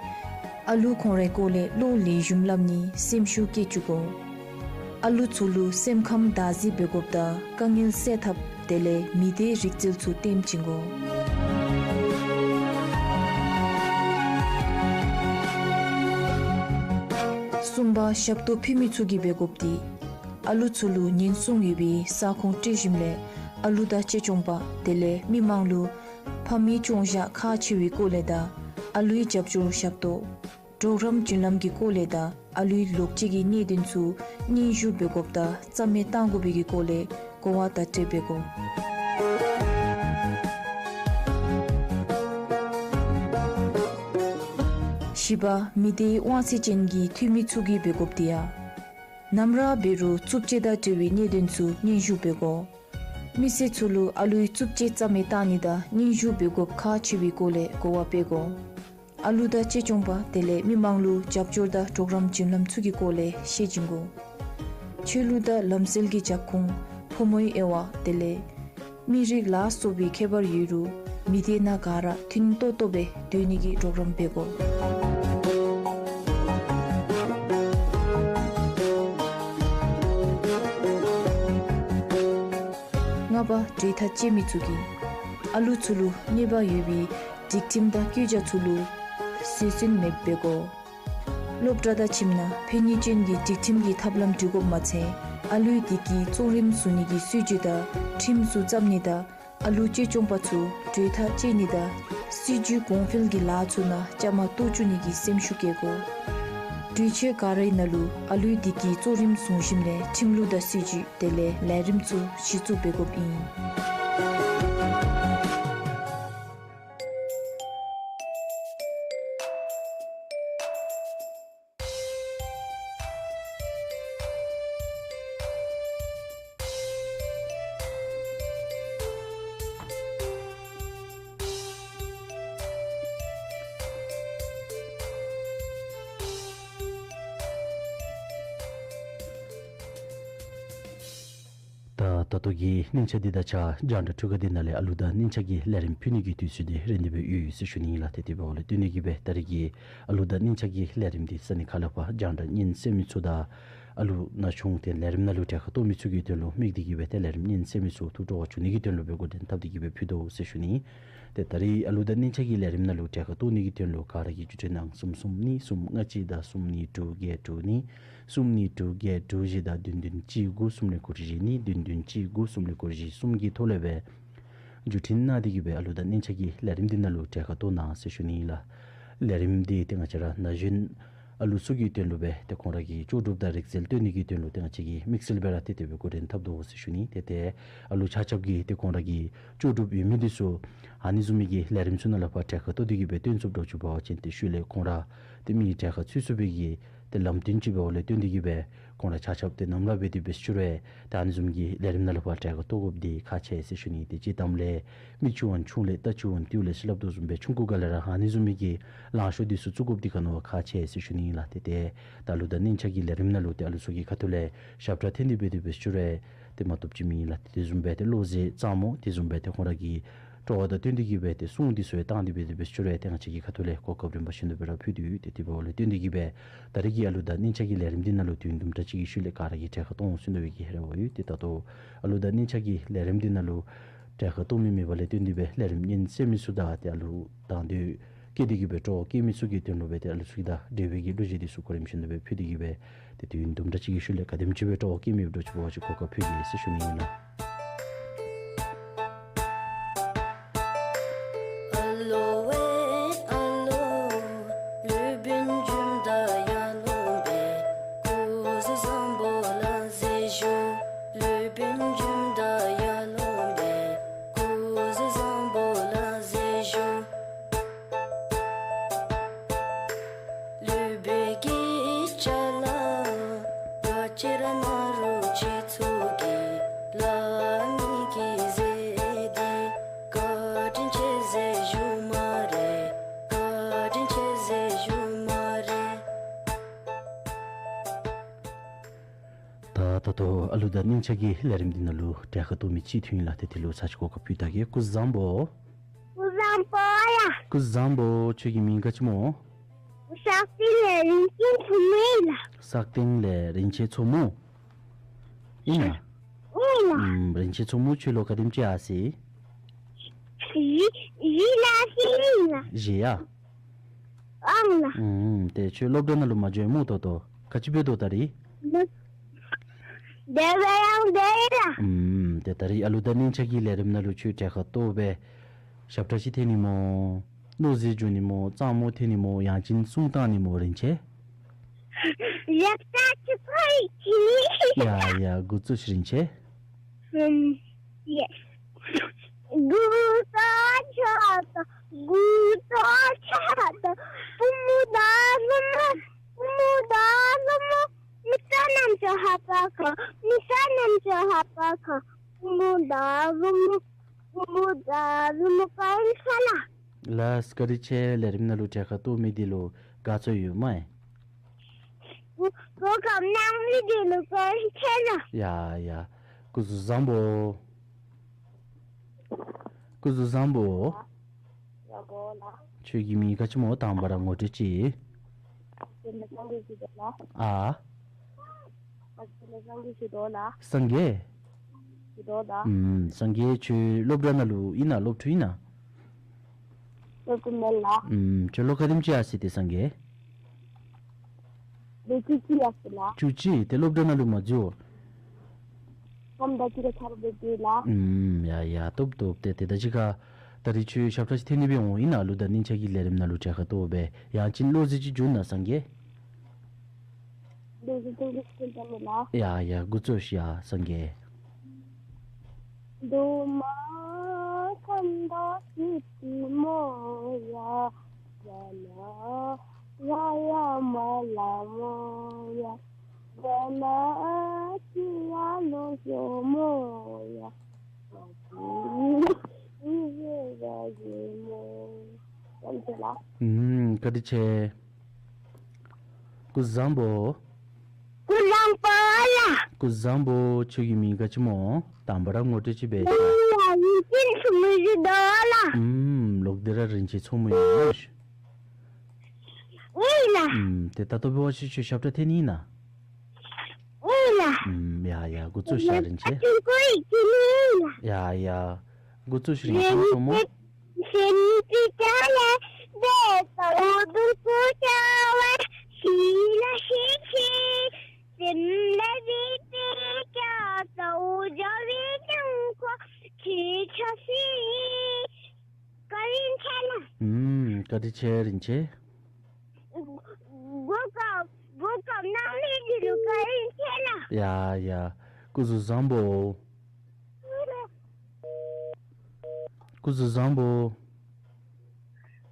ཨ་ལུ་ཁོང་རའི་སྐོར་ལས་བློ་ལེགས་ཤོམ་སླབ་ནི་སེམས་ཤུགས་བསྐྱེད་བཅུག་དགོ། ཨ་ལུ་ཚུ་ལུ་སེམས་ཁམས་བདག་འཛིན་འབད་དགོཔ་དང་དཀའ་ངལ་སེལ་ཐབས་དེ་ལས་མི་སྡེའི་རིག་རྩལ་ཚུ་སྟོན་བྱིན་དགོ། གསུམ་པ་ཞབས་ཏོག་ཕུལ་མི་ཚུ་གིས་འབད་དགོཔ་འདི་ཨ་ལུ་ཚུ་ལུ་ཉེན་སྲུང་ཡོད་པའི་ས་ཁོངས་སྤྲོད་ཞིནམ་ལས་ཨ་ལུ་དང་གཅེས་སྐྱོང་པ་དེ་ལས་མི་མང་ལུ་ཕམ་གྱི་ཅོང་ཞྭ་ཁག་ཆེ་བའི་སྐོར་ལས་དང་ཨ་ལུའི་རྒྱབ་སྐྱོར་ཞབས་ཏོག་གྲོགས་རམ་རྒྱུན་ལམ་གྱི་སྐོར་ལས་དང་ཨ་ལུའི་ལོག་སྤྱོད་ཀྱི་གནད་དོན་ཚུ་སྙན་ཞུ་འབད་དགོཔ་དང་རྩ་མེད་བཏང་དགོ་པའི་གི་སྐོར་ལས་གོ་བ་བརྡ་སྤྲོད་འབད་དགོ། བཞི་པ་མི་སྡེའི་དབང་ཚད་ཅན་གྱི་འཐུས་མི་ཚུ་གིས་འབད་དགོཔ་འདི་ཡང་། ནམ་ར་འབད་རུང་རྩུབ་སྤྱོད་དང་འབྲེལ་བའི་གནད་དོན་ཚུ་སྙན་ཞུ་འབད་དགོ། མི་སེར་ཚུ་ལུ་ཨ་ལུའི་རྩུབ་སྤྱོད་རྩ་མེད་བཏང་ནི་དང་སྙན་ཞུ་འབད་དགོཔ་ཁག་ཆེ་བའི་སྐོར་ལས་གོ་བ་སྤེལ་དགོ། ཨ་ལུ་དང་གཅེས་སྐྱོང་པ་དེ་ལས་མི་མང་ལུ་རྒྱབ་སྐྱོར་དང་གྲོགས་རམ་བརྒྱུད་ལམ་ཚུ་གི་སྐོར་ལས་ཤེས་བྱིན་དགོ། ཆོས་ལུགས་དང་ལམ་སྲོལ་གྱི་རྒྱབ་ཁུངས་ཕོ་མོའི་དབྱེ་བ་དེ་ལས་མི་རིགས་ལ་སོགས་པའི་ཁྱད་པར་ཡོད་རུང་མི་སྡེ་ནང་ག་ར་མཐུན་ཏོག་ཏོ་སྦེ་སྡོད་ནི་གི་གྲོགས་རམ་འབད་དགོ། ལྔ་པ་གྲོས་ཐག་བཅད་མི་ཚུ་གིས་ཨ་ལུ་ཚུ་ལུ་གནོད་པ་ཡོད་པའི་སྒྲིག་ཁྲིམས་དང་བཀོད་རྒྱ་ཚུ་ལུ་བཟོད་བསྲན་མེདཔ་འབད་དགོ། སློབ་གྲྭ་དང་ཁྱིམ་ནང་ཕན་ནུས་ཅན་གྱི་སྒྲིག་ཁྲིམས་ཀྱི་ཐབས་ལམ་སྒྲིག་དགོཔ་མ་ཚད་ཨ་ལུའི་བདེ་སྐྱིད་གཙོ་རིམ་བཟུང་ནི་གི་སྲིད་བྱུས་དང་ཁྲིམས་ཚུ་བརྩམ་ནི་དང་ཨ་ལུ་གཅེས་སྐྱོང་པ་ཚུ་གྲོས་ཐག་བཅད་ནི་དང་སྲིད་བྱུས་གོང་འཕེལ་གྱི་ལཱ་ཚུ་ནང་བཅའ་མར་གཏོགས་བཅུག་ནི་གི་སེམས་ཤུགས་བསྐྱེད་དགོ། གྲོས་ཆོད་ག་རའི་ནང་ལུ་ཨ་ལུའི་བདེ་སྐྱིད་གཙོ་རིམ་བཟུང་ཞིནམ་ལས་ཁྲིམས་ལུགས་དང་སྲིད་བྱུས་དེ་ལས་ལས་རིམ་ཚུ་གཞི་བཙུགས་འབད་དགོཔ་ཨིན། ད་ད་ལྟོ་གི་སྙན་ཆ་འདི་ད་ཆ་རྒྱང་བསྒྲགས་འཕྲུལ་ཁང་འདི་ནང་ལས་ཨ་ལུ་དང་སྙན་ཆ་གི་ལས་རིམ་ཕུལ་ནི་གི་དུས་ཚོད་འདི་རན་ཏེ་སྦེ་ཡོད་ཟེར་ཞུ་ནི་ཨིན་ལགས། ཏེ་དེ་འབདཝ་ལས་བརྟེན་ཏེ་གིས་སྦེ་ད་རིས་ཀྱི་ཨ་ལུ་དང་སྙན་ཆ་གི་ལས་རིམ་འདི་ས་གནས་ཁག་ལས་ཕར་རྒྱང་བསྒྲགས་ཉན་གསན་མི་ཚུ་དང་ཨ་ལུ་ན་ཆུང་ཏེ་ལས་རིམ་ནང་ལུ་གྲལ་ཁར་གཏོགས་མི་ཚུ་གི་དོན་ལུ་དམིགས་ཏེ་གིས་སྦེ་ཏེ་ལས་རིམ་ཉན་གསན་མི་ཚུ་ཐུགས་སྤྲོ་བ་བྱུང་ནི་གི་དོན་ལུ་སྦེ་འགོ་འདྲེན་འཐབ་སྟེ་གིས་སྦེ་ཕུལ་དོ་ཟེར་ཞུ་ནི། ཏེ་ད་རིས་ཨ་ལུ་དང་སྙན་ཆ་གི་ལས་རིམ་ནང་ལུ་གྲལ་ཁར་གཏོགས་ནི་གི་དོན་ལུ་ག་ར་གིས་བརྒྱུད་འཕྲིན་ཨང་གསུམ་གསུམ་གཉིས་གསུམ་ལྔ་གཅིག་དང་གསུམ་གཉིས་དྲུག་བརྒྱད་དྲུག་གཉིས་གསུམ་གཉིས་དྲུག་བརྒྱད་དྲུག་བཞི་དང་བདུན་བདུན་གཅིག་དགུ་གསུམ་ལས་འཁོར་བཞི་གཉིས་བདུན་བདུན་གཅིག་དགུ་གསུམ་ལས་འཁོར་བཞི་གསུམ་གྱི་ཐོག་ལས་སྦེ་བརྒྱུད་འཕྲིན་གནང་སྟེ་གིས་སྦེ་ཨ་ལུ་དང་སྙན་ཆ་གི་ལས་རིམ་འདི་ནང་ལུ་གྲལ་ཁར་གཏོགས་གནང་ཟེར་ཞུ་ནི་ཨིན་ལགས། ལས་རིམ་འདི་ཏེ་ང་བཅས་ར་ན་གཞོན་ཨ་ལུ་ཚུ་གི་དོན་ལུ་སྦེ་ཏེ་ཁོང་ར་གི་ལྕོགས་གྲུབ་དང་རིག་རྩལ་སྟོན་ནི་གི་དོན་ལུ་ཏེ་ང་བཅས་ཀྱིས་དམིགས་བསལ་སྦེ་ར་ཏེ་དེ་སྦེ་འགོ་འདྲེན་འཐབ་དོ་ཟེར་ཞུ་ནི། ཏེ་ཏེ་ཨ་ལུ་ཆ་ཁྱབ་ཀྱིས་ཏེ་ཁོང་ར་གི་ལྕོགས་གྲུབ་ཡོད་མི་འདི་ཚུ་ཨ་ནི་བཟུམ་མའི་གི་ལས་རིམ་ཚུ་ནང་ལས་ཕར་གྲལ་ཁར་གཏོགས་ཏེ་གིས་སྦེ་སྟོན་ཚུགསཔ་འདྲཝ་ཅིག་འབད་བ་ཅིན་ཏེ་ཤུལ་ལས་ཁོང་ར་ཏེ་མི་གྲལ་ཁར་ཚུད་ཚུགས་པའི་གི་ཏེ་ལམ་སྟོན་ཅིག་འབདཝ་ལས་བརྟེན་ཏེ་གིས་སྦེ་ཁོང་ར་ཆ་ཁྱབ་ཏེ་ནམ་ར་འབད་དེ་འབད་ཞུ་རུང་ཏེ་ཨ་ནི་བཟུམ་གྱི་ལས་རིམ་ནང་ལས་ཕར་གྲལ་ཁར་གཏོགས་དགོཔ་འདི་ཁག་ཆེ་ཟེར་ཞུ་ནི། ཏེ་སྤྱིར་བཏང་ལས་མིག་ཆུ་བ་ཆུང་ལས་རྟ་ཆུ་བ་ཏེའུ་ལས་ཟེར་སླབ་དོ་བཟུམ་སྦེ་ཆུང་ཀུ་ག་ལས་ར་ཨ་ནི་བཟུམ་མའི་གི་ལང་ཤོར་འདི་ཚུ་བཙུགས་དགོཔ་འདི་ག་ནི་བ་ཁག་ཆེ་ཟེར་ཞུ་ནི་ཨིན་ལགས། ཏེ་ཏེ་ད་ཨ་ལུ་དང་སྙན་ཆ་གི་ལས་རིམ་ནང་ལུ་ཏེ་ཨ་ལུ་ཚུ་གི་ཁ་ཐུག་ལས་ཞབས་ཁྲ་འཐེན་ཏེ་འབད་དེ་འབད་ཞུ་རུང་ཏེ་མ་བཏུབ་ཅིག་མེད་ལགས། ཏེ་དེ་བཟུམ་སྦེ་ཏེ་བློ་རྩེ་གཙང་མོ་དེ་བཟུམ་སྦེ་ཏེ་ཁོང་ར་གི་སྤྲོ་བ་དང་བསྟུན་ཏེ་གིས་སྦེ་ཏེ་གསུང་འདི་ཚུ་ཡང་བཏང་སྟེ་འབད་དེ་འབད་ཞུ་རུང་ཏེ་ང་བཅས་ཀྱི་ཁ་ཐུག་ལས་གོ་སྐབས་རིམ་པ་བཞིན་དུ་སྦེ་ར་ཕུལ་ཏེ་ཡོད། ཏེ་དེ་འབདཝ་ལས་བརྟེན་ཏེ་གིས་སྦེ་ད་རིས་ཀྱི་ཨ་ལུ་དང་སྙན་ཆ་གི་ལས་རིམ་འདི་ནང་ལུ་དུས་ཡུན་དུམ་གྲ་ཅིག་གི་ཤུལ་ལས་ག་ར་གིས་གྲལ་ཁར་གཏོགས་འོང་ཟེར་མནོ་བའི་གི་རེ་བ་ཡོད། ཏེ་ད་ལྟོ་ཨ་ལུ་དང་སྙན་ཆ་གི་ལས་རིམ་འདི་ནང་ལུ་གྲལ་ཁར་གཏོགས་མི་མེད་པ་ལས་བརྟེན་ཏེ་སྦེ་ལས་རིམ་ཉན་གསན་མི་ཚུ་དང་ཏེ་ཨ་ལུ་དང་འདོད་བསྐྱེད་དེ་གིས་སྦེ་སྤྲོ་བ་བསྐྱེད་མི་ཚུ་གི་དོན་ལུ་སྦེ་ཏེ་ཨ་ལུ་ཚུ་གི་དང་འབྲེལ་བའི་གི་གླུ་གཞས་འདི་ཚུ་གོ་རིམ་བཞིན་དུ་སྦེ་ཕུལ་ཏེ་གིས་སྦེ་ཏེ་དུས་ཡུན་དུམ་གྲ་ཅིག་གི་ཤུལ་ལས་ག་དེམ་ཅིག་སྦེ་སྤྲོ་བ་བསྐྱེད་མི་འདྲཝ་ཅིག་འབད་བ་ཅིན་གོ་སྐབས་ཕུལ་གེ་ཟེར་ཞུ་ནི་ཨིན་ལགས། ད་ད་ལྟོ་ཨ་ལུ་དང་སྙན་ཆ་གི་ལས་རིམ་འདི་ནང་ལུ་གྲལ་ཁར་གཏོགས་མི་ཅིག་ཐོན་ཡི་ལགས། ཏེ་དེ་ལུ་ཚར་གཅིག་གོ་སྐབས་ཕུལ་ད་གེ། སྐུ་གཟུགས་བཟང་པོ། སྐུ་གཟུགས་བཟང་པོ་ཡ། སྐུ་གཟུགས་བཟང་པོ། ཁྱོད་ཀྱི་མིང་ག་ཅི་སྨོ། སག་སྟེང་ལས་རིན་ཆེན་མཚོ་མོ་ཨིན་ལགས། སག་སྟེང་ལས་རིན་ཆེན་མཚོ་མོ། ཨིན་ན། ཨིན་ལགས། ཨམ་རིན་ཆེན་མཚོ་མོ་ཁྱོད་ལོ་ག་དེམ་ཅིག་ཡར་སོ་ཡི། བཞི་བཞི་ལ་སོ་ཡི་ལགས། བཞི་ཡ། ཨང་ལགས། ཨམ་ཏེ་ཁྱོད་སློབ་གྲྭ་ནང་ལུ་མ་འགྱོ་ཡི་སྨོ་ད་ལྟོ། ག་ཅི་འབད་དོ་ད་རིས། དེ་སྦེ་ཡང་འབད་ཡི་ལགས། ཨམ་ཏེ་ད་རིས་ཨ་ལུ་དང་སྙན་ཆ་གི་ལས་རིམ་ནང་ལུ་ཁྱོད་གྲལ་ཁར་གཏོགས་སྦེ་ཞབས་ཁྲ་ཅིག་འཐེན་ནི་སྨོ། བློ་རྩེ་འགྱོ་ནི་སྨོ། གཙང་མོ་འཐེན་ནི་སྨོ། ཡང་ཅིན་གསུང་བཏང་ནི་སྨོ། རིན་ཆེན། ཞབས་ཁྲ་ཅིག་ཕར་འཐེན་ནི། ཡ་ཡ་འགོ་བཙུགས་ཤིག་རིན་ཆེན། ཨམ་ཡེ། དགུ་རྩ་ཕྱེད་དང་དགུ་རྩ་ཕྱེད་དང་བུ་མོ་དང་ལོ་མོ། བུ་མོ་དང་ལོ་མོ། མི་རྩ་རྣམས་ཀྱི་ལྷ་པ་གང་། མི་རྩ་རྣམས་ཀྱི་ལྷ་པ་གང་། བུ་མོ་དང་ལོ་མོ། བུ་མོ་དང་ལོ་མོ། བཀའ་དྲིན་ཆེ་ལགས། ལགས་བཀའ་དྲིན་ཆེ། ལས་རིམ་ནང་ལུ་གྲལ་ཁར་གཏོགས་མི་འདི་ལུ་དགའ་ཚོར་ཡོད་མས། གོ་སྐབས་གནང་མི་འདི་ལུ་བཀའ་དྲིན་ཆེ་ལགས། ཡ་ཡ། སྐུ་གཟུགས་བཟང་པོ། སྐུ་གཟུགས་བཟང་པོ། ཡ་གོ་ལགས། ཁྱོད་ཀྱི་མིང་ག་ཅི་སྨོ། དང་པ་ར་ངོ་སྤྲོད་ཅིག། ཨ་ཙི་ལགས་སངས་རྒྱས་ཟེར་དོ་ལགས། ཨ། ཨ་ཙི་ལགས་སངས་རྒྱས་ཟེར་དོ་ལགས། སངས་རྒྱས། ཟེར་དོ་ལགས། ཨུམ། སངས་རྒྱས་ཁྱོད་སློབ་གྲྭ་ནང་ལུ་ཨིན་ན་སློབ་ཕྲུག་ཨིན་ན། སློབ་ཕྲུག་མེན་ལགས། ཨུམ། ཁྱོད་ལོ་ག་དེམ་ཅིག་ཡར་སོ་ཡི་ཏེ་སངས་རྒྱས། ལོ་བཅུ་གཅིག་ཡར་སོ་ཡི་ལགས། བཅུ་གཅིག། ཏེ་སློབ་གྲྭ་ནང་ལུ་མ་འཛུལ། སྐམ་ད་ཅི་ར་ཆརཔ་འབད་འབདཝ་ལགས། ཨུམ། ཡ་ཡ་བཏུབ་བཏུབ། ཏེ་ཏེ་ད་ཅི་ཁར་ད་རིས་ཁྱོད་ཞབས་ཁྲ་ཅིག་འཐེན་ནི་སྦེ་འོང་ཡི་ན་ལུ་ད་ནིང་ཆ་གི་ལས་རིམ་ནང་ལུ་གྲལ་ཁར་གཏོགས་སྦེ་ཡང་ཅིན་བློ་རྩེ་ཅིག་བྱུང་ན་སངས་རྒྱས། བློ་རྩེ་ཅིག་བྱུང་ན་ལགས། ཡ་ཡ་འགོ་བཙུགས་ཤིག་ཡ་སངས་རྒྱས། ཨུམ། བཀའ་དྲིན་ཆེ། སྐུ་གཟུགས་བཟང་པོ། སྐུ་གཟུགས་བཟང་པོ་ལགས། སྐུ་གཟུགས་བཟང་པོ། ཁྱོད་ཀྱི་མིང་ག་ཅི་སྨོ། དང་པ་ར་ངོ་སྤྲོད་ཅིག་འབད་ཤིག། ངེའི་མིང་རིན་ཆེན་མཚོ་མོ་ཟེར་དོ་ལགས། ཨུམ། ལོག་སྟེ་ར་རིན་ཆེན་མཚོ་མོ་ཨིན་ན། ཨིན་ལགས། ཨུམ། ཏེ་ད་ལྟོ་འབད་བ་ཅིན་ཁྱོད་ཞབས་ཁྲ་འཐེན་ནི་ཨིན་ན། ཨིན་ལགས། ཨུམ། ཡ་ཡ་འགོ་བཙུགས་ཤིག་རིན་ཆེན། ཨ་ཅུང་ཀོ་ཡི་ཅི་ནི་ལགས། ཡ་ཡ་འགོ་བཙུགས་ཤིག་རིན་ཆེན་མཚོ་མོ། བཀའ་དྲིན་ཆེ་ལགས། ཨུམ། བཀའ་དྲིན་ཆེ་རིན་ཆེན། གོ་སྐབས་གོ་སྐབས་གནང་མི་འདི་ལུ་བཀའ་དྲིན་ཆེ་ལགས། ཡ་ཡ་སྐུ་གཟུགས་བཟང་པོ། སྐུ་གཟུགས་བཟང་པོ།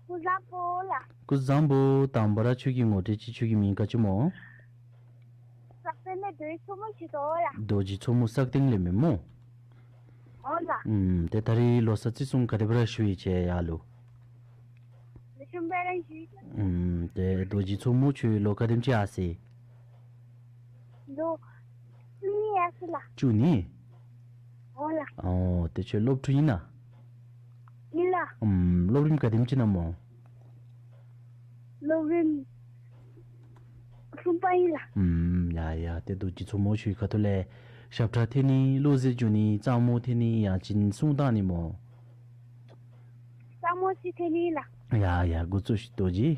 སྐུ་གཟུགས་བཟང་པོ་ལགས། སྐུ་གཟུགས་བཟང་པོ། དང་པ་ར་ཁྱོད་ཀྱི་ངོ་སྤྲོད་ཅིག། ཁྱོད་ཀྱི་མིང་ག་ཅི་སྨོ། ས་སྐྱ་ནས་རྡོ་རྗེ་མཚོ་མོ་ཟེར་དོ་ལགས། རྡོ་རྗེ་མཚོ་མོ་སག་སྟེང་ལས་མེན་སྨོ། ཨོ་ལགས། ཨུམ། ཏེ་ད་རིས་ལོ་གསར་བརྩི་སྲུང་ག་དེ་སྦེ་ར་ཞུ་ཡི་ཁྱོད་ཡར་ལུ། ལེགས་ཤོམ་སྦེ་ར་ཞུ་ཡི། ཨུམ། ཏེ་རྡོ་རྗེ་མཚོ་མོ་ཁྱོད་ལོ་ག་དེམ་ཅིག་ཡར་སོ་ཡི། ལོ་བཅུ་གཉིས་ཡར་སོ་ཡི་ལགས། བཅུ་གཉིས། ཨོ་ལགས། ཨོ་ཏེ་ཁྱོད་སློབ་ཕྲུག་ཨིན་ན། ཨིན་ལགས། ཨུམ། སློབ་རིམ་ག་དེམ་ཅིག་ཨིན་ན་སྨོ། སློབ་རིམ་གསུམ་པ་ཨིན་ལགས། ཨུམ། ཡ་ཡ་ཏེ་རྡོ་རྗེ་མཚོ་མོ་ཁྱོད་ཁ་ཐུག་ལས་ཞབས་ཁྲ་འཐེན་ནི་བློ་རྩེ་བྱུང་ནི་གཙང་མོ་འཐེན་ནི་ཡང་ཅིན་སྲུང་གཏང་ནི་སྨོ། གཙང་མོ་ཅིག་འཐེན་ནི་ལགས། ཡ་ཡ་འགོ་བཙུགས་ཤིག་རྡོ་རྗེ།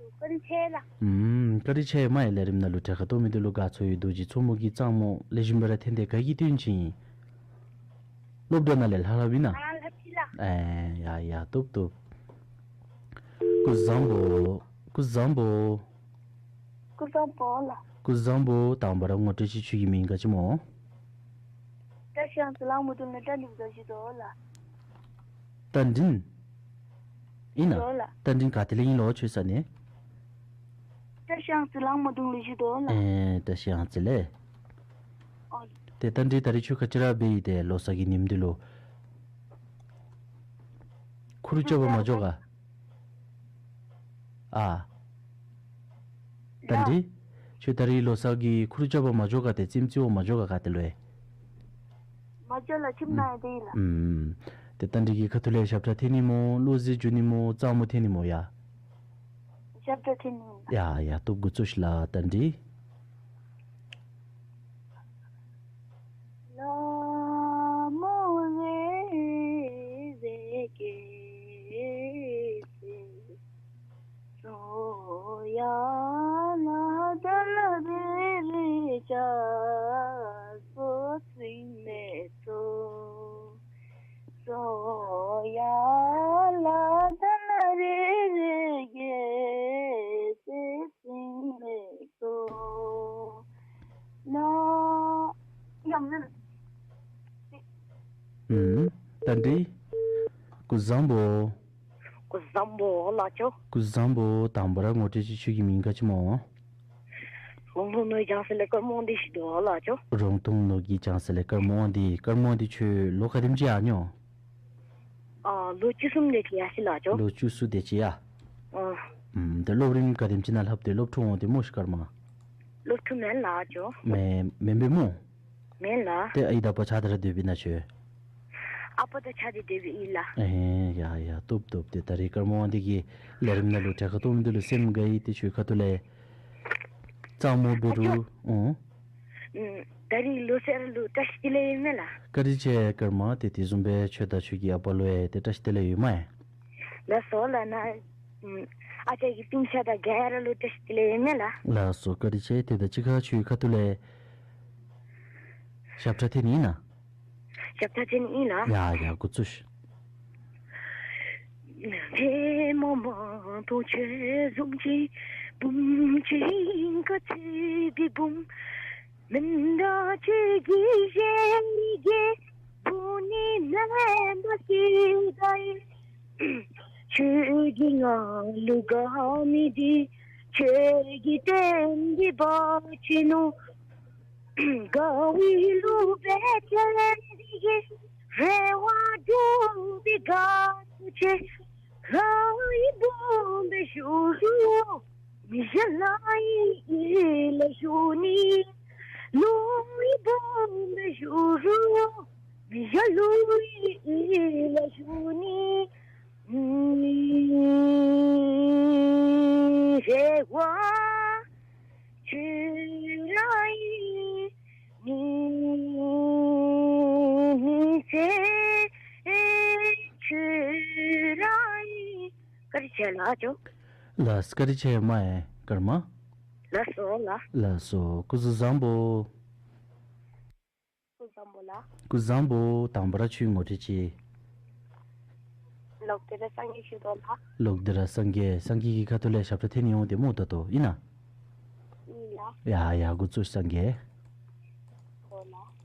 བཀའ་དྲིན་ཆེ་ལགས། ཨུམ། བཀའ་དྲིན་ཆེ། མ་ཡ་ལས་རིམ་ནང་ལུ་གྲལ་ཁར་གཏོགས་མི་འདི་ལུ་དགའ་ཚོར་ཡོད། རྡོ་རྗེ་མཚོ་མོ་གི་གཙང་མོ་ལེགས་ཤོམ་སྦེ་ར་འཐེན་ཏེ་ག་གིས་སྟོན་ཅི་ཨིན། སློབ་གྲྭ་ནང་ལས་ལྷབ་ལྷབ་ཨིན་ན། ཨ་ལྷབ་ཅི་ལགས། ཨེ་ཡ་ཡ་བཏུབ་བཏུབ། སྐུ་གཟུགས་བཟང་པོ། སྐུ་གཟུགས་བཟང་པོ། སྐུ་གཟུགས་བཟང་པོ་ལགས། སྐུ་གཟུགས་བཟང་པོ། དང་པ་ར་ངོ་སྤྲོད་ཅིག། ཁྱོད་ཀྱི་མིང་ག་ཅི་སྨོ། བཀྲ་ཤིས་གཡང་རྩེ་ལང་མོ་གདོང་ལས་རྟ་མགྲིན་ཟེར་ཞུ་དོ་ལགས། རྟ་མགྲིན་ཨིན་ན། ལོ་ལགས། རྟ་མགྲིན་ག་ཏེ་ལས་ཨིན་ལོ་ཁྱོད་ས་གནས། བཀྲ་ཤིས་གཡང་རྩེ་ལང་མོ་གདོང་ལས་ཞུ་དོ་ལགས། ཨེ་བཀྲ་ཤིས་གཡང་རྩེ་ལས། ཨོ། ཏེ་རྟ་མགྲིན་ད་རིས་ཁྱོད་ག་ཅི་ར་འབད་ཡི། ཏེ་ལོ་གསར་གྱི་ཉིནམ་འདི་ལུ་ཁུ་རུ་རྐྱབ་པར་མ་འགྱོ་ག། ཨ། རྟ་མགྲིན། ཁྱོད་ད་རིས་ལོ་གསར་གྱི་ཁུ་རུ་རྐྱབ་པར་མ་འགྱོ་ག། ཏེ་རྩེདམོ་རྩེ་བར་མ་འགྱོ་ག་ག་ཏེ་ལུ་ཡང་། མ་འགྱོ་ལགས། ཁྱིམ་ནང་ཡང་སྡོད་ཡི་ལགས། ཨུམ། ཏེ་རྟ་མགྲིན་གྱི་ཁ་ཐུག་ལས་ཞབས་ཁྲ་འཐེན་ནི་སྨོ། བློ་རྩེ་བྱུང་ནི་སྨོ། གཙང་མོ་འཐེན་ནི་སྨོ་ཡ། ཞབས་ཁྲ་འཐེན་ནི་ཨིན། ཡ་ཡ་བཏུབ། འགོ་བཙུགས་ཤིག་ལགས་རྟ་མགྲིན། སྐུ་གཟུགས་བཟང་པོ། སྐུ་གཟུགས་བཟང་པོ་ལགས་ཆོ། སྐུ་གཟུགས་བཟང་པོ། དང་པ་ར་ངོ་སྤྲོད་ཅིག་ཁྱོད་ཀྱི་མིང་ག་ཅི་སྨོ། རོང་ཐུང་ནོར་གྱི་ལྗང་ས་ལས་ཀརྨ་དབང་འདུས་ཞུ་དོ་ལགས་ཆོ། རོང་ཐུང་ནོར་གྱི་ལྗང་ས་ལས་ཀརྨ་དབང་འདུས། ཀརྨ་དབང་འདུས་ཁྱོད་ལོ་ག་དེམ་ཅིག་ཡར་འགྱོ། ཨ་ལོ་བཅུ་གསུམ་དེ་ཅིག་ཡར་སོ་ཡི་ལགས་ཆོ། ལོ་བཅུ་གསུམ་དེ་ཅིག་ཡར། ཨ་ཨམ་ད་སློབ་རིམ་ག་དེམ་ཅིག་ནང་ལྷབ་སྟེ་སློབ་ཕྲུག་འོང་སྟེ་སྨོ་ཤིག་ཀརྨ། སློབ་ཕྲུག་མེན་ལགས་ཆོ། མེན་མེན་པས་སྨོ། མེན་ལགས། ཏེ་ཨའི་དང་ཨ་པ་ཆ་ད་ར་སྡོད་པས་ན་ཁྱོད། ཨ་པ་དང་ཆ་ད་སྡོད་པས་ཨིན་ལགས། ཨེ་ཡ་ཡ་བཏུབ་བཏུབ། ཏེ་ད་རིས་ཀརྨ་དབང་འདུས་ཀྱི་ལས་རིམ་ནང་ལུ་གྲལ་ཁར་གཏོགས་མི་འདི་ལུ་སེམས་དགའ་ཡི། ཏེ་ཁྱོད་ཁ་ཐུག་ལས་གཙང་མོ་འབད་རུང་ཨོ། ཨུམ་ད་རིས་ལོ་ཟེར་རུང་བཀྲ་ཤིས་བདེ་ལེགས་ཡོད་མེན་ལགས། བཀའ་དྲིན་ཆེ་ཀརྨ། ཏེ་དེ་བཟུམ་སྦེ་ཁྱོད་དང་ཁྱོད་ཀྱི་ཨ་པ་ལུ་ཡང་ཏེ་བཀྲ་ཤིས་བདེ་ལེགས་ཡོད་མས། ལགས་སོ་ལགས། ནཱ་ཨུམ་ཨ་ཅག་གི་སྤུན་ཆ་དང་ག་ར་ལུ་བཀྲ་ཤིས་བདེ་ལེགས་ཡོད་མེན་ལགས། ལགས་སོ་བཀའ་དྲིན་ཆེ། ཏེ་ད་ཅི་ཁ་ཁྱོད་ཁ་ཐུག་ལས་ཞབས་ཁྲ་འཐེན་ནི་ཨིན་ན། ཞབས་ཁྲ་འཐེན་ནི་ཨིན་ལགས། ཡ་ཡ་འགོ་བཙུགས་ཤིག། ཁྱོད་ཀྱིས་ང་ལུ་དགའ་མི་འདི་ཁྱོད་ཀྱིས་བསྟན་ཏེ་འབད་ཅི་ནུག། དགའ་བའི་གླུ་སྦེ་བསྟན་ཏེ་གི་རེ་བ་སྒྲུབ་པའི་དགའ་སྟོན་ཆེ། ལྷ་ཡི་བུམ་སྦེ་བཞུགས་རུང་མི་བཞག། ལྷ་ཡི་ཡིད་ལ་བཞུགས་ནི། ཀླུ་ཡི་བུམ་སྦེ་བཞུགས་རུང་མི་བཞག། ཀླུ་ཡི་ཡིད་ལ་བཞུགས་ནི། རེ་བ་ཁྱོད་ར་ཨིན། ནི་ནི་ཚེ་ཁྱོད་ར་ཨིན། བཀའ་དྲིན་ཆེ་ལགས་ཆོ། ལགས་བཀའ་དྲིན་ཆེ་མས་ཀརྨ། ལགས་སོ་ལགས། ལགས་སོ་སྐུ་གཟུགས་བཟང་པོ། སྐུ་གཟུགས་བཟང་པོ་ལགས། སྐུ་གཟུགས་བཟང་པོ། དང་པ་ར་ཁྱོད་ངོ་སྤྲོད་ཅིག། ལོག་སྟེ་ར་སངས་རྒྱས་ཞུ་དོ་ལགས། ལོག་སྟེ་ར་སངས་རྒྱས། སངས་རྒྱས་ཀྱི་ཁ་ཐུག་ལས་ཞབས་ཁྲ་འཐེན་ནི་འོང་སྟེ་སྨོ། ད་ལྟོ་ཨིན་ན། ཨིན་ལགས། ཡ་ཡ་འགོ་བཙུགས་སངས་རྒྱས། ཨོ་ལགས།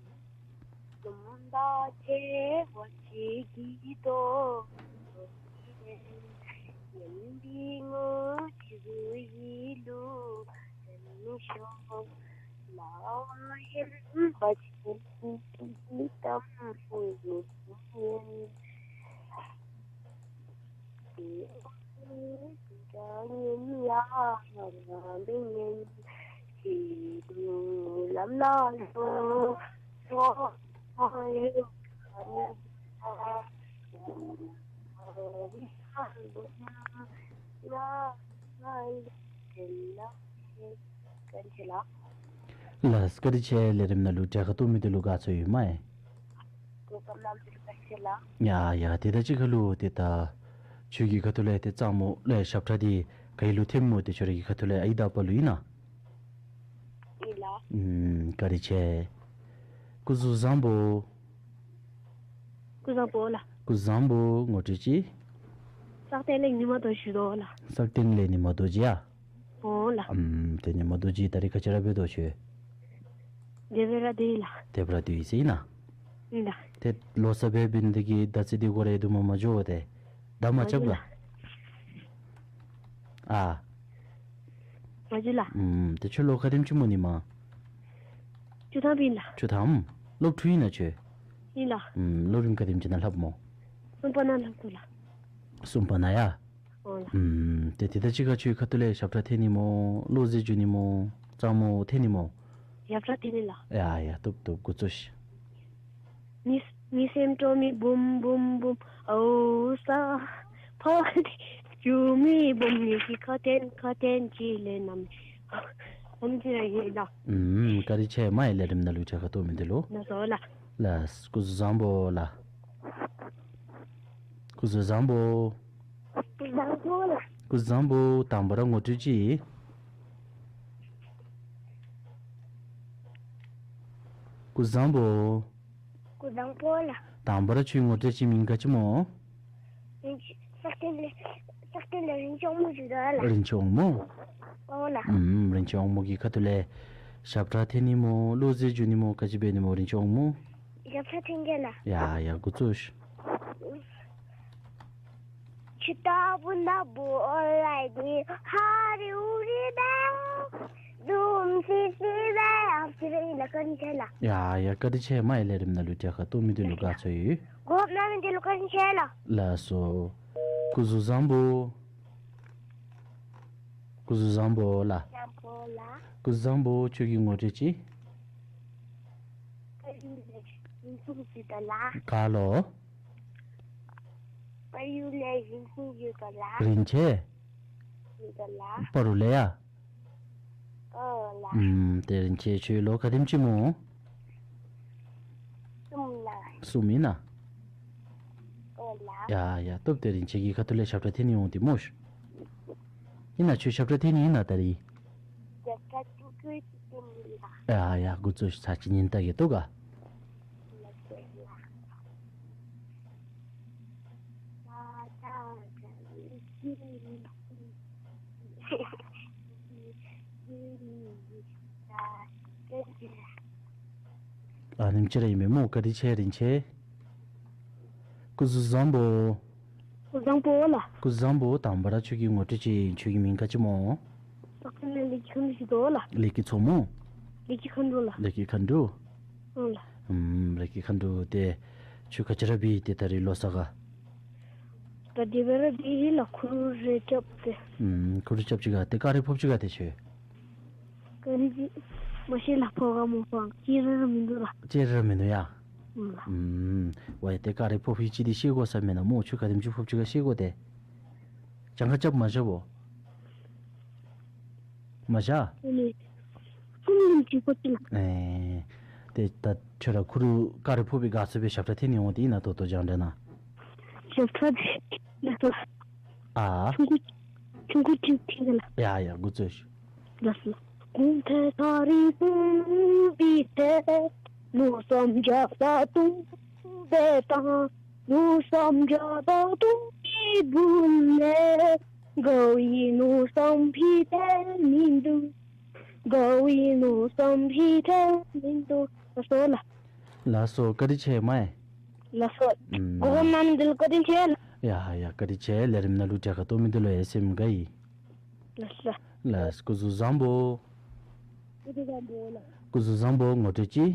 ལགས་བཀའ་དྲིན་ཆེ། ལས་རིམ་ནང་ལུ་གྲལ་ཁར་གཏོགས་མི་འདི་ལུ་དགའ་ཚོར་ཡོད་མས། ཡ་ཡ་ཏེ་ད་ཅི་ཁ་ལུ་ཏེ་ད་ཁྱོད་ཀྱི་ཁ་ཐུག་ལས་ཏེ་གཙང་མོ་ལས་ཞབས་ཁྲ་འདི་ག་ཨིན་ལུ་འཐེནམ་སྨོ། ཏེ་ཁྱོད་ར་གི་ཁ་ཐུག་ལས་ཨའི་དང་ཨ་པ་ལུ་ཨིན་ན། ཨིན་ལགས། ཨུམ་བཀའ་དྲིན་ཆེ། སྐུ་གཟུགས་བཟང་པོ། སྐུ་གཟུགས་བཟང་པོ་ལགས། སྐུ་གཟུགས་བཟང་པོ། ངོ་སྤྲོད་ཅིག། སག་སྟེང་ལས་ཉི་མ་རྡོ་རྗེ་ཞུ་དོ་ལགས། སག་སྟེང་ལས་ཉི་མ་རྡོ་རྗེ་ཡ། ཨོ་ལགས། ཨམ་ཏེ་ཉི་མ་རྡོ་རྗེ་ད་རིས་ག་ཅི་ར་འབད་དོ་ཁྱོད། དེ་སྦེ་ར་སྡོད་ཡི་ལགས། དེ་སྦེ་ར་སྡོད་ཡི་ཟེར་ཨིན་ན། ཨིན་ལགས། ཏེ་ལོ་གསར་སྦེ་འབད་ནི་དེ་གིས་ད་ཅི་དེ་གུ་ར་ཡང་དུམ་གྲ་མ་འགྱོ་བས། ཏེ་ད་མ་རྐྱབ་ག། ཨ་མ་འགྱོ་ལགས། ཨམ་ཏེ་ཁྱོད་ལོ་ག་དེམ་ཅིག་སྨོ་ནི་མ། བཅུ་ཐམ་ཨིན་ལགས། བཅུ་ཐམ། སློབ་ཕྲུག་ཨིན་ན་ཁྱོད། ཨིན་ལགས། ཨམ་སློབ་རིམ་ག་དེམ་ཅིག་ནང་ལྷབ་སྨོ། གསུམ་པ་ནང་ལྷབ་དོ་ལགས། གསུམ་པ་ནང་ཡ། ཨོ་ལགས། ཨམ་ཏེ་ཏེ་ད་ཅི་ཁ་ཁྱོད་ཁ་ཐུག་ལས་ཞབས་ཁྲ་འཐེན་ནི་སྨོ། བློ་རྩེ་རྒྱུག་ནི་སྨོ། གཙང་མོ་འཐེན་ནི་སྨོ། ཞབས་ཁྲ་འཐེན་ནི་ལགས། ཡ་ཡ་བཏུབ་བཏུབ་འགོ་བཙུགས་ཤིག། མི་མི་སེམས་སྤྲོ་མི་བུམ་བུམ་བུམ། ཨའུ་ས་ཕ་ཏི་རྒྱུག་མི་བུམ། མི་གི་ཁ་འཐེན་ཁ་འཐེན་ཅིག་ལས་ནམ། ཨམ་ཅི་ར་ཡིན་ལགས། ཨམ་བཀའ་དྲིན་ཆེ་མ་ཡ། ལས་རིམ་ནང་ལུ་གྲལ་ཁར་གཏོགས་མི་འདི་ལུ། ལགས་སོ་ལགས། ལགས་སྐུ་གཟུགས་བཟང་པོ་ལགས། སྐུ་གཟུགས་བཟང་པོ། སྐུ་གཟུགས་བཟང་པོ་ལགས། སྐུ་གཟུགས་བཟང་པོ། དང་པ་ར་ངོ་སྤྲོད་ཅིག། སྐུ་གཟུགས་བཟང་པོ། སྐུ་གཟུགས་བཟང་པོ་ལགས། དང་པ་ར་ཁྱོད་ངོ་སྤྲོད་ཅིག། མིང་ག་ཅི་སྨོ། རིན་ཆེན་སག་སྟེང་ལས་སག་སྟེང་ལས་རིན་ཆེན་དབང་མོ་ཞུ་དོ་ལགས། རིན་ཆེན་དབང་མོ། ཨོ་ལགས། ཨམ་རིན་ཆེན་དབང་མོ་གི་ཁ་ཐུག་ལས་ཞབས་ཁྲ་འཐེན་ནི་སྨོ། བློ་རྩེ་རྒྱུག་ནི་སྨོ། ག་ཅི་འབད་ནི་སྨོ་རིན་ཆེན་དབང་མོ། ཞབས་ཁྲ་འཐེན་གེ་ལགས། ཡ་ཡ་འགོ་བཙུགས་ཤིག། ཆུ་རྟ་བུ་ནག་པོ་ཨོ་ལ་ནི་ཧ་རི་ཧུ་རི་བེ། དུམ་སི་སི་བེ། ཨ་ཙི་རེ་ཨིན་ལགས། བཀའ་དྲིན་ཆེ་ལགས། ཡ་ཡ། བཀའ་དྲིན་ཆེ། མ་ཡི་ལས་རིམ་ནང་ལུ་གྲལ་ཁར་གཏོགས་མི་འདི་ལུ་དགའ་ཚོར་ཡོད། གོ་སྐབས་གནང་མི་འདི་ལུ་བཀའ་དྲིན་ཆེ་ལགས། ལགས་སོ། སྐུ་གཟུགས་བཟང་པོ། སྐུ་གཟུགས་བཟང་པོ་ལགས། བཟང་པོ་ལགས། སྐུ་གཟུགས་བཟང་པོ། ཁྱོད་ཀྱི་ངོ་སྤྲོད་ཅིག། ཕ་ཡུལ་ལས་གཞན་སུ་ཡོད་དོ་ལགས། ག་ལོ། ཕ་ཡུལ་ལས་གཞན་སུ་ཡོད་དོ་ལགས། རིན་ཆེན། ཡོད་དོ་ལགས། པ་རུ་ལས་ཡ། ཨོ་ལགས། ཨུམ། ཏེ་རིན་ཆེན་ཁྱོད་ལོ་ག་དེམ་ཅིག་སྨོ། གསུམ་ལགས། གསུམ་ཨིན་ན། ཨོ་ལགས། ཡ་ཡ། སྟབས་བདེ། རིན་ཆེན་གྱི་ཁ་ཐུག་ལས་ཞབས་ཁྲ་འཐེན་ནི་འོང་སྟེ་སྨོ་ཤིག། ཨིན་ན། ཁྱོད་ཞབས་ཁྲ་འཐེན་ནི་ཨིན་ན་ད་རིས། ཞབས་ཁྲ་ཐུང་ཀུ་ཅིག་འཐེན་ནི་ལགས། ཡ་ཡ། འགོ་བཙུགས་ཤིག། ཚར་གཅིག་ཉན་ལྟ་གེ་ལྟོས་ག། ལགས་སོ་ལགས། ཨ་ནེམ་ཅིག་ར་ཨིན་མས་སྨོ། བཀའ་དྲིན་ཆེ་རིན་ཆེན། སྐུ་གཟུགས་བཟང་པོ། སྐུ་བཟང་པོ་ལགས། སྐུ་གཟུགས་བཟང་པོ། དང་པ་ར་ཁྱོད་ཀྱི་ངོ་སྤྲོད་ཅིག། ཁྱོད་ཀྱི་མིང་ག་ཅི་སྨོ། ལགས་སོ་ལགས། ལས་ཀྱི་མཁའ་འགྲོ་ཟེར་དོ་ལགས། ལས་ཀྱི་མཚོ་མོ། ལས་ཀྱི་མཁའ་འགྲོ་ལགས། ལས་ཀྱི་མཁའ་འགྲོ། ཨོ་ལགས། ཨུམ། ལས་ཀྱི་མཁའ་འགྲོ་ཏེ་ཁྱོད་ག་ཅི་ར་འབད་ཡི་ཏེ་ད་རིས་ལོ་གསར་ག། ད་དེ་སྦེ་ར་འབད་ཡི་ལགས། ཁུ་རུ་རེ་རྐྱབ་སྟེ། ཨུམ། ཁུ་རུ་རྐྱབ་ཅི་ག། ཏེ་ག་རེ་ཕོགཔ་ཅི་ག་ཏེ་ཁྱོད། ག་རེ་ཅིག་མ་ཤེས་ལགས། ཕོགཔ་ག་མ་ཕོགཔ་ག་ཅིག་ར་ར་མིན་འདུག་ལགས། ཅིག་ར་ར་མིན་འདུག་ཡ། ཨུམ་ལགས། ཨུམ། ཝའི་ཏེ་ག་རེ་ཕོགཔ་ཨིན་ཅི་འདི་ཤེས་དགོ་ས་མེན་ན་སྨོ། ཁྱོད་ག་དེམ་ཅིག་ཕོགཔ་ཅི་ག་ཤེས་དགོ་སྟེ། གྱངས་ཁ་རྐྱབ་མ་བཞག་པོ། མ་བཞག། ཨ་ནི་གསུམ་ལུམ་ཅིག་ཕོག་ཅི་ལགས། ཨེ། ཏེ་ད་ཁྱོད་ར་ཁུ་རུ་ག་རེ་ཕོག་སྦེ་དགའ་ཚོར་སྦེ་ཞབས་ཁྲ་འཐེན་ནི་འོང་སྟེ་ཨིན་ན། ད་ལྟོ་རྒྱང་བསྒྲགས་ནང་། ཞབས་ཁྲ་འཐེན་ནི་ལགས། ཨ། ཆུང་ཀུ་ཆུང་ཀུ་ཅིག་འཐེན་གེ་ལགས། ཡ་ཡ། འགོ་བཙུགས་ཤིག། ལགས་སོ། ལགས་སོ། བཀའ་དྲིན་ཆེ་མ་ཡི། ལགས་སོ། ཨུམ། གོ་སྐབས་གནང་མི་འདི་ལུ་བཀའ་དྲིན་ཆེ་ལགས། ཡ་ཡ། བཀའ་དྲིན་ཆེ། ལས་རིམ་ནང་ལུ་གྲལ་ཁར་གཏོགས་མི་འདི་ལུ་ཡང་སེམས་དགའ་ཡི། ལགས་སོ། ལགས། སྐུ་གཟུགས་བཟང་པོ། སྐུ་གཟུགས་བཟང་པོ་ལགས། སྐུ་གཟུགས་བཟང་པོ། ངོ་སྤྲོད་ཅིག།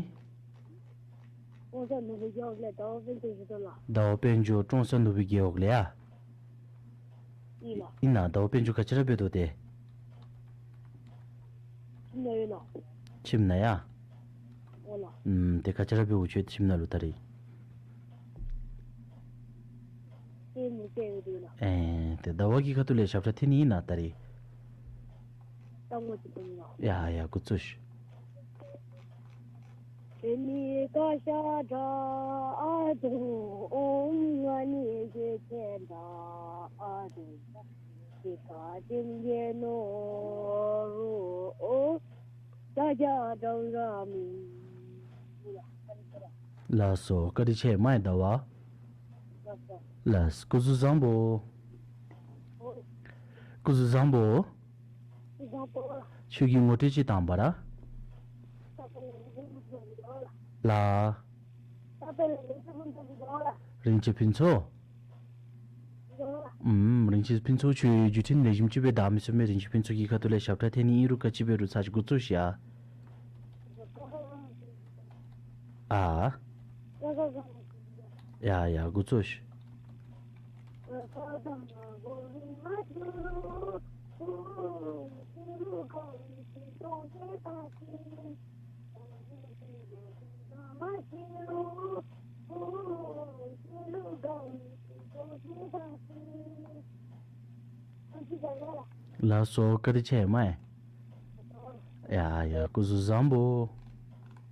ཀྲོང་གསར་ནོར་བུ་རྒེད་འོག་ལས་ཟླ་བ་དཔལ་འབྱོར་ཟེར་དོ་ལགས། ཟླ་བ་དཔལ་འབྱོར་ཀྲོང་གསར་ནོར་བུ་རྒེད་འོག་ལས་ཡ། ཨིན་ལགས། ཨིན་ན། ཟླ་བ་དཔལ་འབྱོར་ག་ཅི་ར་འབད་དོ་ཏེ། ཁྱིམ་ནང་ཡོད་ལགས། ཁྱིམ་ནང་ཡ། ཨོ་ལགས། ཨུམ། ཏེ་ག་ཅི་ར་འབདཝ་ཁྱོད་ཁྱིམ་ནང་ལུ་ད་རིས། ཏེ་མི་ཚེ་ཡོད་དེ་ལགས། ཨེ། ཏེ་ཟླ་བ་གི་ཁ་ཐུག་ལས་ཞབས་ཁྲ་འཐེན་ནི་ཨིན་ན་ད་རིས། ད་ངོ་ཅིག་འཐེན་ལགས། ཡ་ཡ། འགོ་བཙུགས་ཤིག། ལགས་སོ། བཀའ་དྲིན་ཆེ་མ་ཡི་ཟླ་བ། ལགས། སྐུ་གཟུགས་བཟང་པོ། སྐུ་གཟུགས་བཟང་པོ། ཁྱོད་ཀྱི་ངོ་སྤྲོད་ཅིག་དང་པ་ར། ལགས། རིན་ཆེན་ཕུན་ཚོགས། ཨུམ། རིན་ཆེན་ཕུན་ཚོགས་ཁྱོད་བརྒྱུད་འཕྲིན་ལེགས་ཤོམ་ཅིག་སྦེ་བདའ་མི་ཚུགས་མས། རིན་ཆེན་ཕུན་ཚོགས་ཀྱི་ཁ་ཐུག་ལས་ཞབས་ཁྲ་འཐེན་ནི་ཨིན་རུང་ག་ཅི་འབད་རུང་ཚར་གཅིག་འགོ་བཙུགས་ཤིག་ཨ། ཨ། ཡ་ཡ། འགོ་བཙུགས་ཤིག། ལགས་སོ། བཀའ་དྲིན་ཆེ་མ་ཡི། ཡ་ཡ། སྐུ་གཟུགས་བཟང་པོ།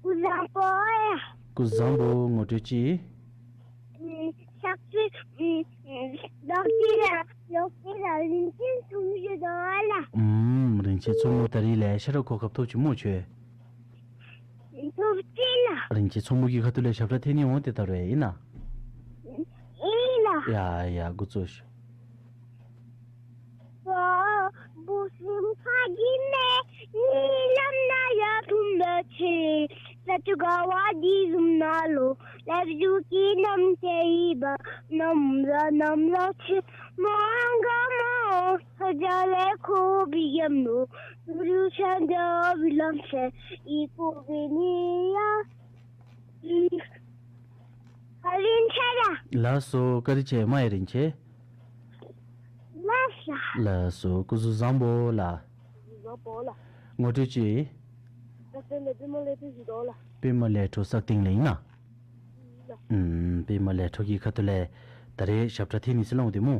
སྐུ་གཟུགས་བཟང་པོ་ཡ། སྐུ་གཟུགས་བཟང་པོ། ངོ་སྤྲོད་ཅིག། ཨུམ། ཞབས་ཕྱི། ཨུམ། ལོག་ཅི་ར་ལོག་ཅི་ར་རིན་ཆེན་མཚོ་མོ་ཡོད་དོ་ལགས། ཨུམ། རིན་ཆེན་མཚོ་མོ་ད་རིས་ལེ་ཤ་ར་གོ་སྐབས་ཐོབ་ཅི་སྨོ་ཁྱོད། ཐོབ་ཅི་ལགས། རིན་ཆེན་མཚོ་མོ་གི་ཁ་ཐུག་ལས་ཞབས་ཁྲ་འཐེན་ནི་འོང་སྟེ་ད་རུང་ཨིན་ན། ཨིན་ལགས། ཡ་ཡ། འགོ་བཙུགས་ཤིག། ས་བཅུ་དགའ་བ་འདི་བཟུམ་ན་ལོ། ལེགས་བཞུགས་ཀྱི་རྣམ་ཤེས་ཡིད་འབར། ནམ་ར་ནམ་ར་ཆེ་མོའང་དགའ་མོ། ཁ་ཇ་ལས་ཁོ་བི་གམ་ནོ། ཏུ་རུ་ཤ་འཇའ་བི་ལམ་ཤེ་ཨི་ཀོ་བི་ནི་ཡ། ཨི། ཨ་རིན་ཆེ་ར། ལགས་སོ། བཀའ་དྲིན་ཆེ་མ་ཡ་རིན་ཆེ། ལགས་སོ། ལགས་སོ། སྐུ་གཟུགས་བཟང་པོ་ལགས། བཟང་པོ་ལགས། ངོ་སྤྲོད་ཅིག། ས་སྟེང་ལས་པདྨ་ལེགས་གྲུབ་ཞུ་དོ་ལགས། པདྨ་ལེགས་གྲུབ་ས་སྟེང་ལས་ཨིན་ན། ལགས། ཨུམ། པདྨ་ལེགས་གྲུབ་ཀྱི་ཁ་ཐུག་ལས་ད་རེས་ཞབས་ཁྲ་འཐེན་ནི་ཟེར་སླབ་འོང་དེ་སྨོ།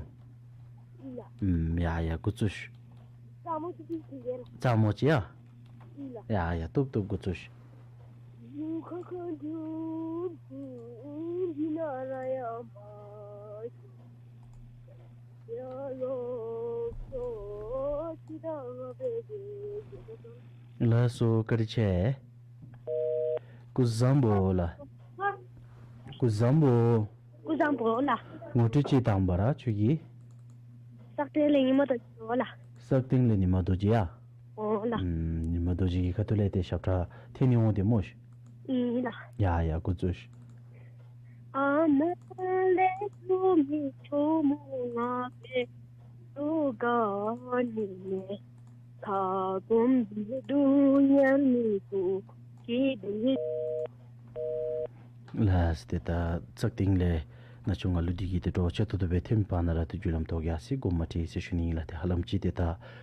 ལགས། ཨུམ། ཡ་ཡ་འགོ་བཙུགས་ཤིག། ཙ་མོ་ཅིག་འཐེན་གེ་ལགས། ཙ་མོ་ཅིག་ཡ། ལགས། ཡ་ཡ་བཏུབ་བཏུབ་འགོ་བཙུགས་ཤིག། ལགས་སོ། བཀའ་དྲིན་ཆེ། སྐུ་གཟུགས་བཟང་པོ་ལགས། སྐུ་གཟུགས་བཟང་པོ། སྐུ་གཟུགས་བཟང་པོ་ལགས། ངོ་སྤྲོད་ཅིག་དང་པ་ར་ཁྱོད་ཀྱི། ས་སྟེང་ལས་ཉི་མ་རྡོ་རྗེ་ལགས། ས་སྟེང་ལས་ཉི་མ་རྡོ་རྗེ་ཡ། འོ་ལགས། ཨུམ། ཉི་མ་རྡོ་རྗེ་གི་ཁ་ཐུག་ལས་ཏེ་ཞབས་ཁྲ་འཐེན་ནི་འོང་དེ་སྨོ་ཤིག། ཨིན་ལགས། ཡ་ཡ་འགོ་བཙུགས་ཤིག། ལགས། ཏེ་ད་ས་སྟེང་ལས་ན་ཆུང་ང་ལུ་འདི་གིས་ཏེ་སྤྲོ་བ་ཆེ་ཏོག་ཏོ་སྦེ་འཐེན་པ་ན་ར་ཏེ་བརྒྱུད་ལམ་ཐོག་ཡར་སོང་དགོངསམ་མ་ཁྲེལ་ཟེར་ཞུ་ནི་ཨིན་ལགས། ཏེ་ཧ་ལམ་ཅིག་ཏེ་ད་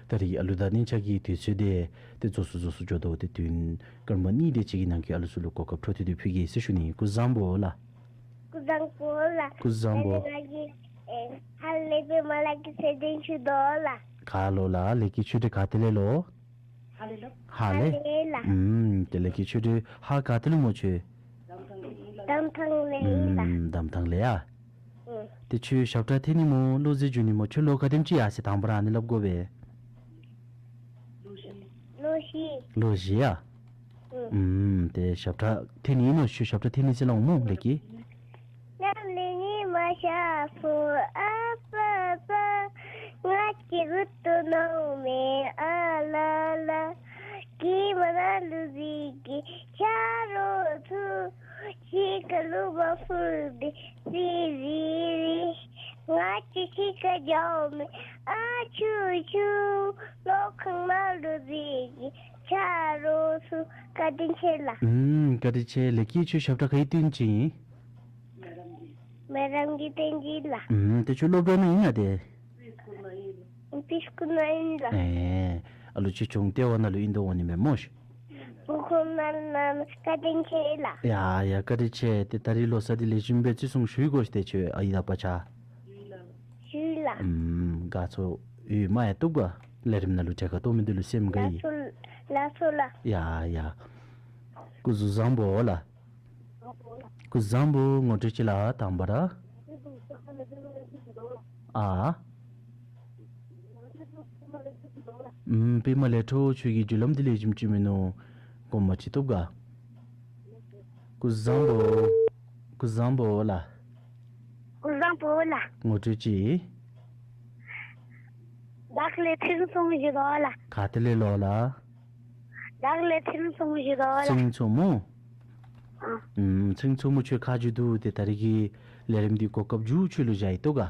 ད་རིས་ཨ་ལུ་དང་གཉེན་ཆ་གི་དུས་ཚོད་དེ་ཏེ་རྫོགས་སུ་རྫོགས་སུ་འགྱོ་དོ། ཏེ་དུས་སྐར་མ་གཉིས་དེ་ཅིག་གི་ནང་གི་ཨ་ལུ་ཚུ་ལུ་གོ་སྐབས་འཕྲོ་མཐུད་དེ་ཕུལ་གེ་ཟེར་ཞུ་ནི། སྐུ་གཟུགས་བཟང་པོ་ལགས། སྐུ་གཟུགས་བཟང་པོ་ལགས། སྐུ་གཟུགས་བཟང་པོ། ལགས་ལགས། ཨེ་ཧ་ལས་པདྨ་ལགས་ཀྱི་ཚེ་བརྟན་ཞུ་དོ་ལགས། ག་ལོ་ལགས། ལས་ཀྱི་ཆོས་འབྲེལ་ག་ཏེ་ལས་ལོ། ཧ་ལས་ལགས། ཧ་ལས་ལགས། ཨུམ། ཏེ་ལས་ཀྱི་ཆོས་འབྲེལ་ཧ་ག་ཏེ་ལུ་སྨོ་ཁྱོད། འདམ་ཐང་ལས་ཨིན་ལགས། ཨུམ། འདམ་ཐང་ལས་ཡ། ཨུམ། ཏེ་ཁྱོད་ཞབས་ཁྲ་འཐེན་ནི་སྨོ་བློ་རྩེ་བསྒྱུར་ནི་སྨོ་ཁྱོད་ལོ་ག་དེམ་ཅིག་ཡར་སོང་དང་པ་ར་ཨ་ནི་སླབ་དགོ་པས། ལོ་བཞི། ལོ་བཞི་ཡ། ཨུམ། ཨུམ། ཏེ་ཞབས་ཁྲ་འཐེན་ནི་ཨིན་ནོ། ཁྱོད་ཞབས་ཁྲ་འཐེན་ནི་ཟེར་སླབ་འོང་སྨོ་ལས་ཀྱི། གནམ་ལས་ཉི་མ་ཤར་སོང་ཨ་པ་པ། ང་བཅས་མགུ་ཏོ་ནང་མེ་ཨ་ལ་ལ། སྐྱེས་མ་ན་ལུ་གཟིགས་ཀྱི་ཆ་རོགས་ཚུ། ཕྱི་ཁ་ལུ་མ་ཕུར་དེ་སི་རི་རི། ང་བཅས་ཕྱི་ཁ་འགྱོ་མེ་ཨ་ཆུ་ཆུ། ལོ་ཁང་ནང་ལུ་གཟིགས་ཀྱི་ཆ་རོགས་ཚུ། བཀའ་དྲིན་ཆེ་ལགས། ཨུམ། བཀའ་དྲིན་ཆེ། ལས་ཀྱི་ཆོས་ཞབས་ཁྲ་ག་གི་བཏོན་ཅི་ཨིན། མེ་རམ་གྱིས་བཏོན་ཅི་ལགས། ཨུམ། ཏེ་ཁྱོད་སློབ་གྲྭ་ནང་ཨིན་ན་ཏེ། པི་སི་ཀུལ་ནང་ཨིན་ལགས། ཨེ་ཨ་ལུ་ཆོས་སྐྱོང་ལྟེ་བ་ནང་ལུ་ཨིན་དོ་འོང་ནི་མས་སྨོ་ཤིག། སྤུ་ཁོམ་ནང་ནང་བཀའ་དྲིན་ཆེ་ལགས། ཡ་ཡ་བཀའ་དྲིན་ཆེ། ཏེ་ད་རིས་ལོ་གསར་འདི་ལེགས་ཤོམ་སྦེ་བརྩི་སྲུང་ཞུ་དགོ་ཤིག་ཏེ་ཁྱོད་ཨའི་དང་པ་ཆ། ཞུ་ལགས། ཨུམ། དགའ་ཚོར་ཡོད་མ་ཡ་བཏུབ་ག། ལས་རིམ་ནང་ལུ་གྲལ་ཁར་གཏོགས་མི་འདི་ལུ་སེམས་དགའ་ཡི། ལགས་སོ་ལགས། ཡ་ཡ། སྐུ་གཟུགས་བཟང་པོ་ལགས། སྐུ་གཟུགས་བཟང་པོ། ངོ་སྤྲོད་ཅིག་ལགས་དང་པ་ར། ཨ། ཨུམ། པདྨ་ལེགས་གྲུབ་ཁྱོད་ཀྱི་བརྒྱུད་ལམ་འདི་ལེགས་ཤོམ་ཅིག་མིན་ནུག། དགོངསམ་ཅིག་བཏུབ་ག། སྐུ་གཟུགས་བཟང་པོ། སྐུ་གཟུགས་བཟང་པོ་ལགས། སྐུ་གཟུགས་བཟང་པོ་ལགས། ངོ་སྤྲོད་ཅིག། བདག་ལུ་ཚེ་རིང་སོར་མོ་ཞུ་དོ་ལགས། ག་ཏེ་ལས་ལོ་ལགས། བདག་ལུ་ཚེ་རིང་སོར་མོ་ཞུ་དོ་ལགས། ཚེ་རིང་སོར་མོ། ཨ། ཨུམ། ཚེ་རིང་སོར་མོ་ཁྱོད་ཁ་རྗེ་འདུག། ཏེ་ད་རིས་ཀྱི་ལས་རིམ་འདི་གོ་སྐབས་མཇུག་ཁྱོད་ལུ་བཞག་ཡི་བཏུབ་ག།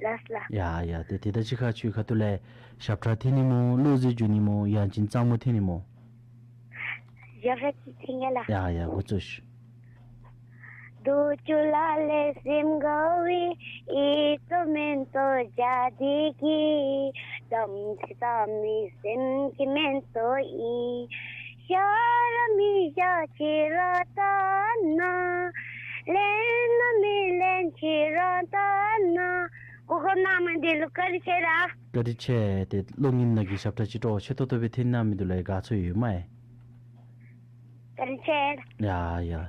ལགས་ལགས། ཡ་ཡ། ཏེ་དེ་དང་གཅིག་ཁར་ཁྱོད་ཁ་ཐུག་ལས་ཞབས་ཁྲ་འཐེན་ནི་སྨོ་བློ་རྩེ་བསྒྱུར་ནི་སྨོ་ཡང་ཅིན་གཙང་མོ་འཐེན་ནི་སྨོ། ཞབས་ཁྲ་ཅིག་འཐེན་གེ་ལགས། ཡ་ཡ་འགོ་བཙུགས་ཤིག། རྡོ་ཅོག་ལ་ལས་སེམས་དགའ་བའི། ཨི་ཏོ་མེན་ཏོ་བྱ་དེ་གི། དམ་ཚིག་དམ་མི་སེམས་ཀྱི་མེན་ཏོ་ཨིན། ཤ་ར་མི་ཤ་ཁྱེར་ར་ད་ན། ལེན་ན་མི་ལེན་ཁྱེར་ར་ད་ན། གོ་སྐབས་གནང་མི་འདི་ལུ་བཀའ་དྲིན་ཆེ་ལགས། བཀའ་དྲིན་ཆེ། ཏེ་བློ་ངན་ནང་གི་ཞབས་ཁྲ་ཅིག་སྤྲོ་བ་ཆེ་ཏོག་ཏོ་སྦེ་འཐེན་གནང་མི་འདི་ལུ་ཡང་དགའ་ཚོར་ཡོད་མས། བཀའ་དྲིན་ཆེ། ཡ་ཡ།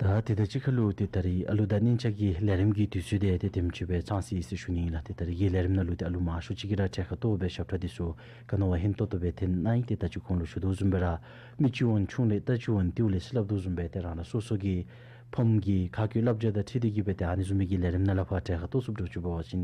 ད་དེ་དང་གཅིག་ཁར་ལུ་ཏེ་ད་རིས་ཨ་ལུ་དང་གཉེན་ཆ་གི་ལས་རིམ་གྱི་དུས་ཚོད་དེ་ཏེ་དེམ་ཅིག་སྦེ་ཚང་སོ་ཡི་ཟེར་ཞུ་ནི་ཨིན་ལགས། ཏེ་ད་རིས་ཀྱི་ལས་རིམ་ནང་ལུ་ཏེ་ཨ་ལུ་མང་ཤོས་ཅིག་གིས་ར་གྲལ་ཁར་གཏོགས་སྦེ་ཞབས་ཁྲ་འདི་ཚུ་ག་ནི་བ་ཧན་ཏོག་ཏོ་སྦེ་འཐེན་གནང་ཡི། ཏེ་ད་ཅི་གོང་ལུ་ཞུ་དོ་བཟུམ་སྦེ་ར་མི་གཅིག་འོང་ཆུང་ལས་རྟ་གཅིག་འོང་རྟེའུ་ལས་ཟེར་སླབ་དོ་བཟུམ་སྦེ་ཏེ་རང་རང་སོ་སོ་གི་ ཕམ་གྱི་ཁ་སྐད་བསླབ་བྱ་དང་འཁྲིལ་ཏེ་གི་སྦེ་ཏེ་ཨ་ནི་བཟུམ་མའི་གི་ལས་རིམ་ནང་ལས་ཕར་གྲལ་ཁར་གཏོགས་ཚུགསཔ་འདྲཝ་ཅིག་འབད་བ་ཅིན་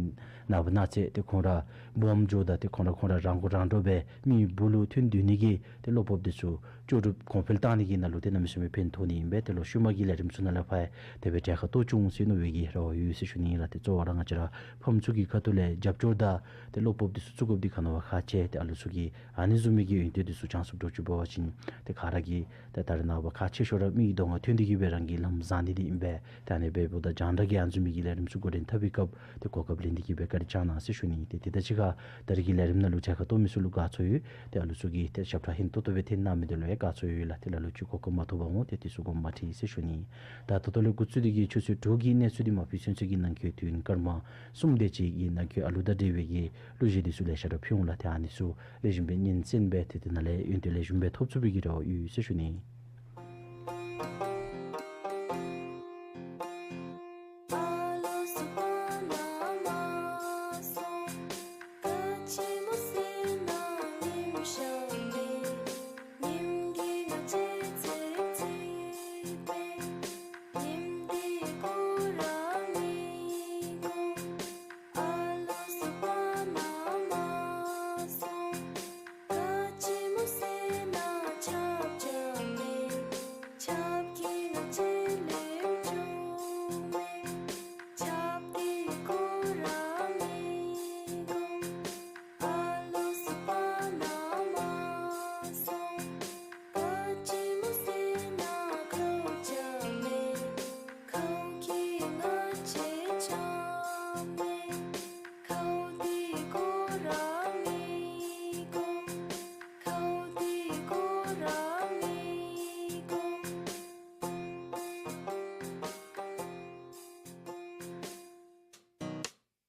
ནངས་པ་གནངས་ཚེ་ཏེ་ཁོང་ར་སྦོམ་འགྱོཝ་ད་ཏེ་ཁོང་ར་ཁོང་ར་རང་མགོ་རང་འདྲོངས་སྦེ་མི་སྦུག་ལུ་ཐོན་སྡོད་ནི་གི་ཏེ་བློ་སྤོབས་འདི་ཚུ་ལྕོགས་གྲུབ་གོང་འཕེལ་བཏང་ནི་གི་ནང་ལུ་ཏེ་གནམ་མེད་ས་མེད་ཕན་ཐོགས་ནི་ཨིན་པས། དེ་ལུ་ཤུལ་མ་གི་ལས་རིམ་ཚུ་ནང་ལས་ཕར་དེ་སྦེ་གྲལ་ཁར་གཏོགས་བཅུག་འོང་ཟེར་མནོ་བའི་གི་རེ་བ་ཡོད་ཟེར་ཞུ་ནི་ཨིན་ལགས། ཏེ་གཙོ་བོ་ར་ང་བཅས་ར་ཕམ་ཚུ་གི་ཁ་ཐུག་ལས་རྒྱབ་སྐྱོར་དང་ཏེ་བློ་སྤོབས་འདི་ཚུ་བཙུགས་དགོཔ་འདི་ག་ནི་བ་ཁག་ཆེ། ཏེ་ཨ་ལུ་ཚུ་གིས་ཨ་ནི་བཟུམ་མའི་གི་ཡོན་ཏན་འདི་ཚུ་སྦྱང་ཚུགསཔ་འདྲཝ་ཅིག་འབད་བ་ཅིན་ཏེ་ག་ར་གིས་ཏེ་ད་རེས་ནངས་པ་ཁག་ཆེ་ཤོས་ར་མི་གི་གདོང་ཁར་ཐོན་ཏེ་གི་སྦེ་རང་གི་ལམ་བཟང་ནི་འདི་ཨིན་པས། ཏེ་ཨ་ནི་འབདཝ་ད་རྒྱང་བསྒྲགས་ཀྱི་ཨ་ནི་བཟུམ་མའི་གི་ལས་རིམ་ཚུ་འགོ་འདྲེན་འཐབ་པའི་སྐབས་ཏེ་གོ་སྐབས་ལེན་ཏེ་གི་སྦེ་བཀའ་དྲིན་བསྐྱང་གནང་ཟེར་ཞུ་ནི། ཏེ་དེ་དང་གཅིག་ཁར་ད་རེས་ཀྱི་ལས་རིམ་ནང་ལུ་གྲལ་ཁར་གཏོགས་མི་ཚུ་ལུ་དགའ་ཚོར་ཡོད། ཏེ་ཨ་ལུ་ཚུ་གིས་ཏེ་ཞབས་ཁྲ་ཧན་ཏོང་ཏོ་སྦེ་འཐེན་གནང་མི་འདི་ལུ་ཡང་དགའ་ཚོར་ཡོད་ལགས། ཏེ་ལ་ལུ་ཅིག་གོ་སྐབས་མ་ཐོབ་པར་འོང་། ཏེ་དེ་ཚུ་དགོངསམ་མ་ཁྲེལ་ཟེར་ཞུ་ནི། ད་ད་ལྟོ་ལས་འགོ་བཙུགས་ཏེ་གི་ཆུ་ཚོད་དྲུག་གི་གནས་ཚུལ་འདི་མ་ཕུལ་ཚུན་ཚོད་ཀྱི་ནང་འཁོད་དུས་ཡུན་སྐར་མ་གསུམ་དེ་ཅིག་གི་ནང་འཁོད་ཨ་ལུ་དང་འབྲེལ་བའི་གི་གླུ་གཞས་འདི་ཚུ་ལེ་ཤ་ར་ཕུལ་འོང་ལགས། ཏེ་ཨ་ནི་ཚུ་ལེགས་ཤོམ་སྦེ་ཉན་གསན་སྦེ་ཏེ་དེ་ནང་ལས་ཡོན་ཏན་ལེགས་ཤོམ་སྦེ་ཐོབ་ཚུགས་པའི་གི་རེ་བ་ཡོད་ཟེར་ཞུ་ནི།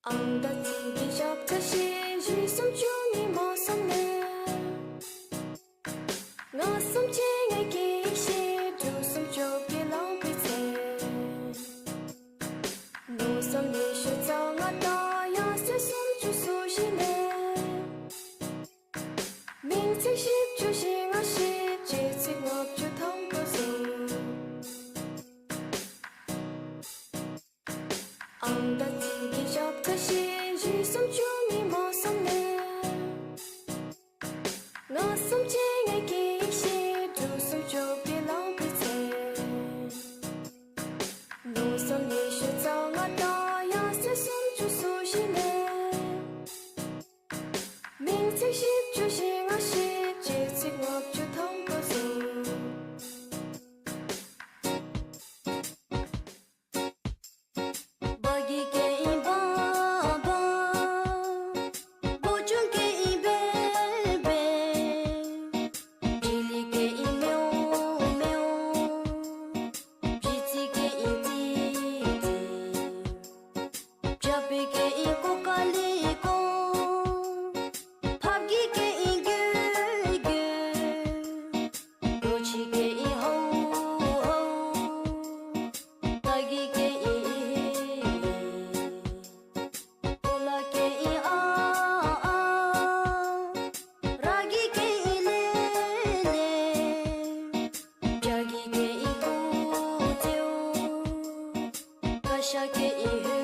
ཨང་རྟགས་གཅིག་གི་ཞབས་ཁྲ་བཞིན་བཞི་གསུམ་བཅུ་གཉིས་མ་སོང་ནས། ལྔ་གསུམ་བཅོ་ལྔ་གི་ཤེས་དྲུག་གསུམ་བཅོ་བརྒྱད་ལང་པའི་ཚེ། ནུབ་གསུམ་ཉི་ཤུ་རྩ་ལྔ་དང་ཡང་སེ་སུམ་ཅུ་སོ་བཞི་ནས། མིང་ཚིག་བཞི་བཅུ་ཞེ་ལྔ་ཞེས་བརྗོད་ཚིག་ལྔ་བཅུ་ཐམ་པ་བཟོ། ཨང་རྟགས་གཅིག་གི་ཞབས་ཁྲ་བཞིན་བཞི་གསུམ་བཅུ་གཉིས་མ་སོང་ནས། ལྔ་གསུམ་བཅོ་ལྔ་གི་ཤེས་དྲུག་གསུམ་བཅོ་བརྒྱད་ལང་པའི་ཚེ། ནུབ་གསུམ་ཉི་ཤུ་རྩ་ལྔ་དང་ཡང་སེ་སུམ་ཅུ་སོ་བཞི་ནས། མིང་ཚིག་བཞི་བཅུ་ཞེ་ལྔ་ཞེས་བརྗོད་ཚིག་ལྔ་བཅུ་ཐམ་པ་བཟོ། སྦ་གི་སྐད་ཨིན་སྦ་སྦ། སྦོམ་ཆུང་སྐད་ཨིན་སྦེ་སྦེ། བྱི་ལི་སྐད་ཨིན་མེའོ་མེའོ། བྱི་ཙི་སྐད་ཨིན་ཙི་ཙི། བྱ་ཕོའི་སྐད་ཨིན་ཀོ་ཀ་ལི་ཀོ། ཕགཔ་གི་སྐད་ཨིན་གྱོ་གྱོ། རོ་ཁྱི་སྐད་ཨིན་ཧའོ་ཧའོ། སྟག་གི་སྐད་ཨིན་ཨི་ཨི། ཀོ་ལ་སྐད་ཨིན་ཨ་ཨ། ར་གི་སྐད་ཨིན་ལེ་ལེ། བྱ་གི་སྐད་ཨིན་ཀོ་ཙེའོ། ཀ་ཤ་སྐད་ཨིན་ཧོ་ཧོ།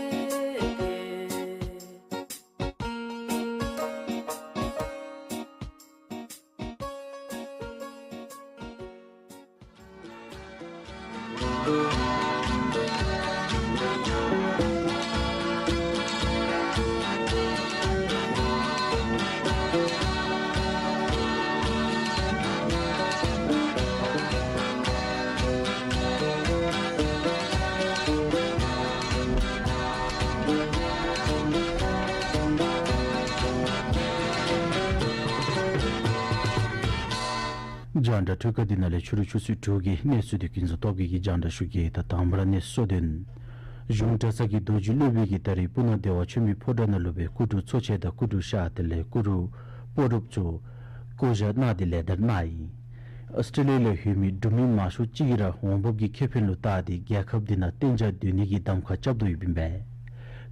རྒྱང་བསྒྲགས་འཕྲུལ་ཁང་འདི་ནང་ལས་ཕྱི་རུ་ཆུ་ཚོད་དྲུག་གི་གནས་ཚུལ་འདི་ཀུན་བཟང་སྟོབས་རྒྱས་ཀྱིས་རྒྱང་བསྒྲགས་ཞུ་གེ། ད་དང་པ་ར་གནས་ཚུལ་གསལ་སྟོན། གཞུང་གྲྭ་ཚང་གི་རྡོ་རྗེ་སློབ་དཔོན་གྱིས་ད་རེས་སྤུ་ན་བདེ་བ་ཆོས་མེད་ཕོ་བྲང་ནང་ལུ་སྦེ་སྐུ་དྲུང་ཚོ་ཆེན་དང་སྐུ་དྲུང་ཤར་དེ་ལས་སྐུ་དྲུང་སྤ་རོཔ་ཚུ་བསྐོ་བཞག་གནང་སྟེ་ལེགས་དར་གནང་ཡི། ཨོསི་ཊྲེ་ལི་ཡ་ལུ་ཡོད་མི་འབྲུག་མི་མང་ཤོས་ཅིག་གིས་ར་འོང་འབབ་ཀྱི་ཁེ་ཕན་ལུ་བལྟ་སྟེ་རྒྱལ་ཁབ་འདི་ནང་གཏན་འཇགས་སྡོད་ནི་གི་གདམ་ཁ་རྐྱབ་དོ་ཡོདཔ་ཨིན་པས།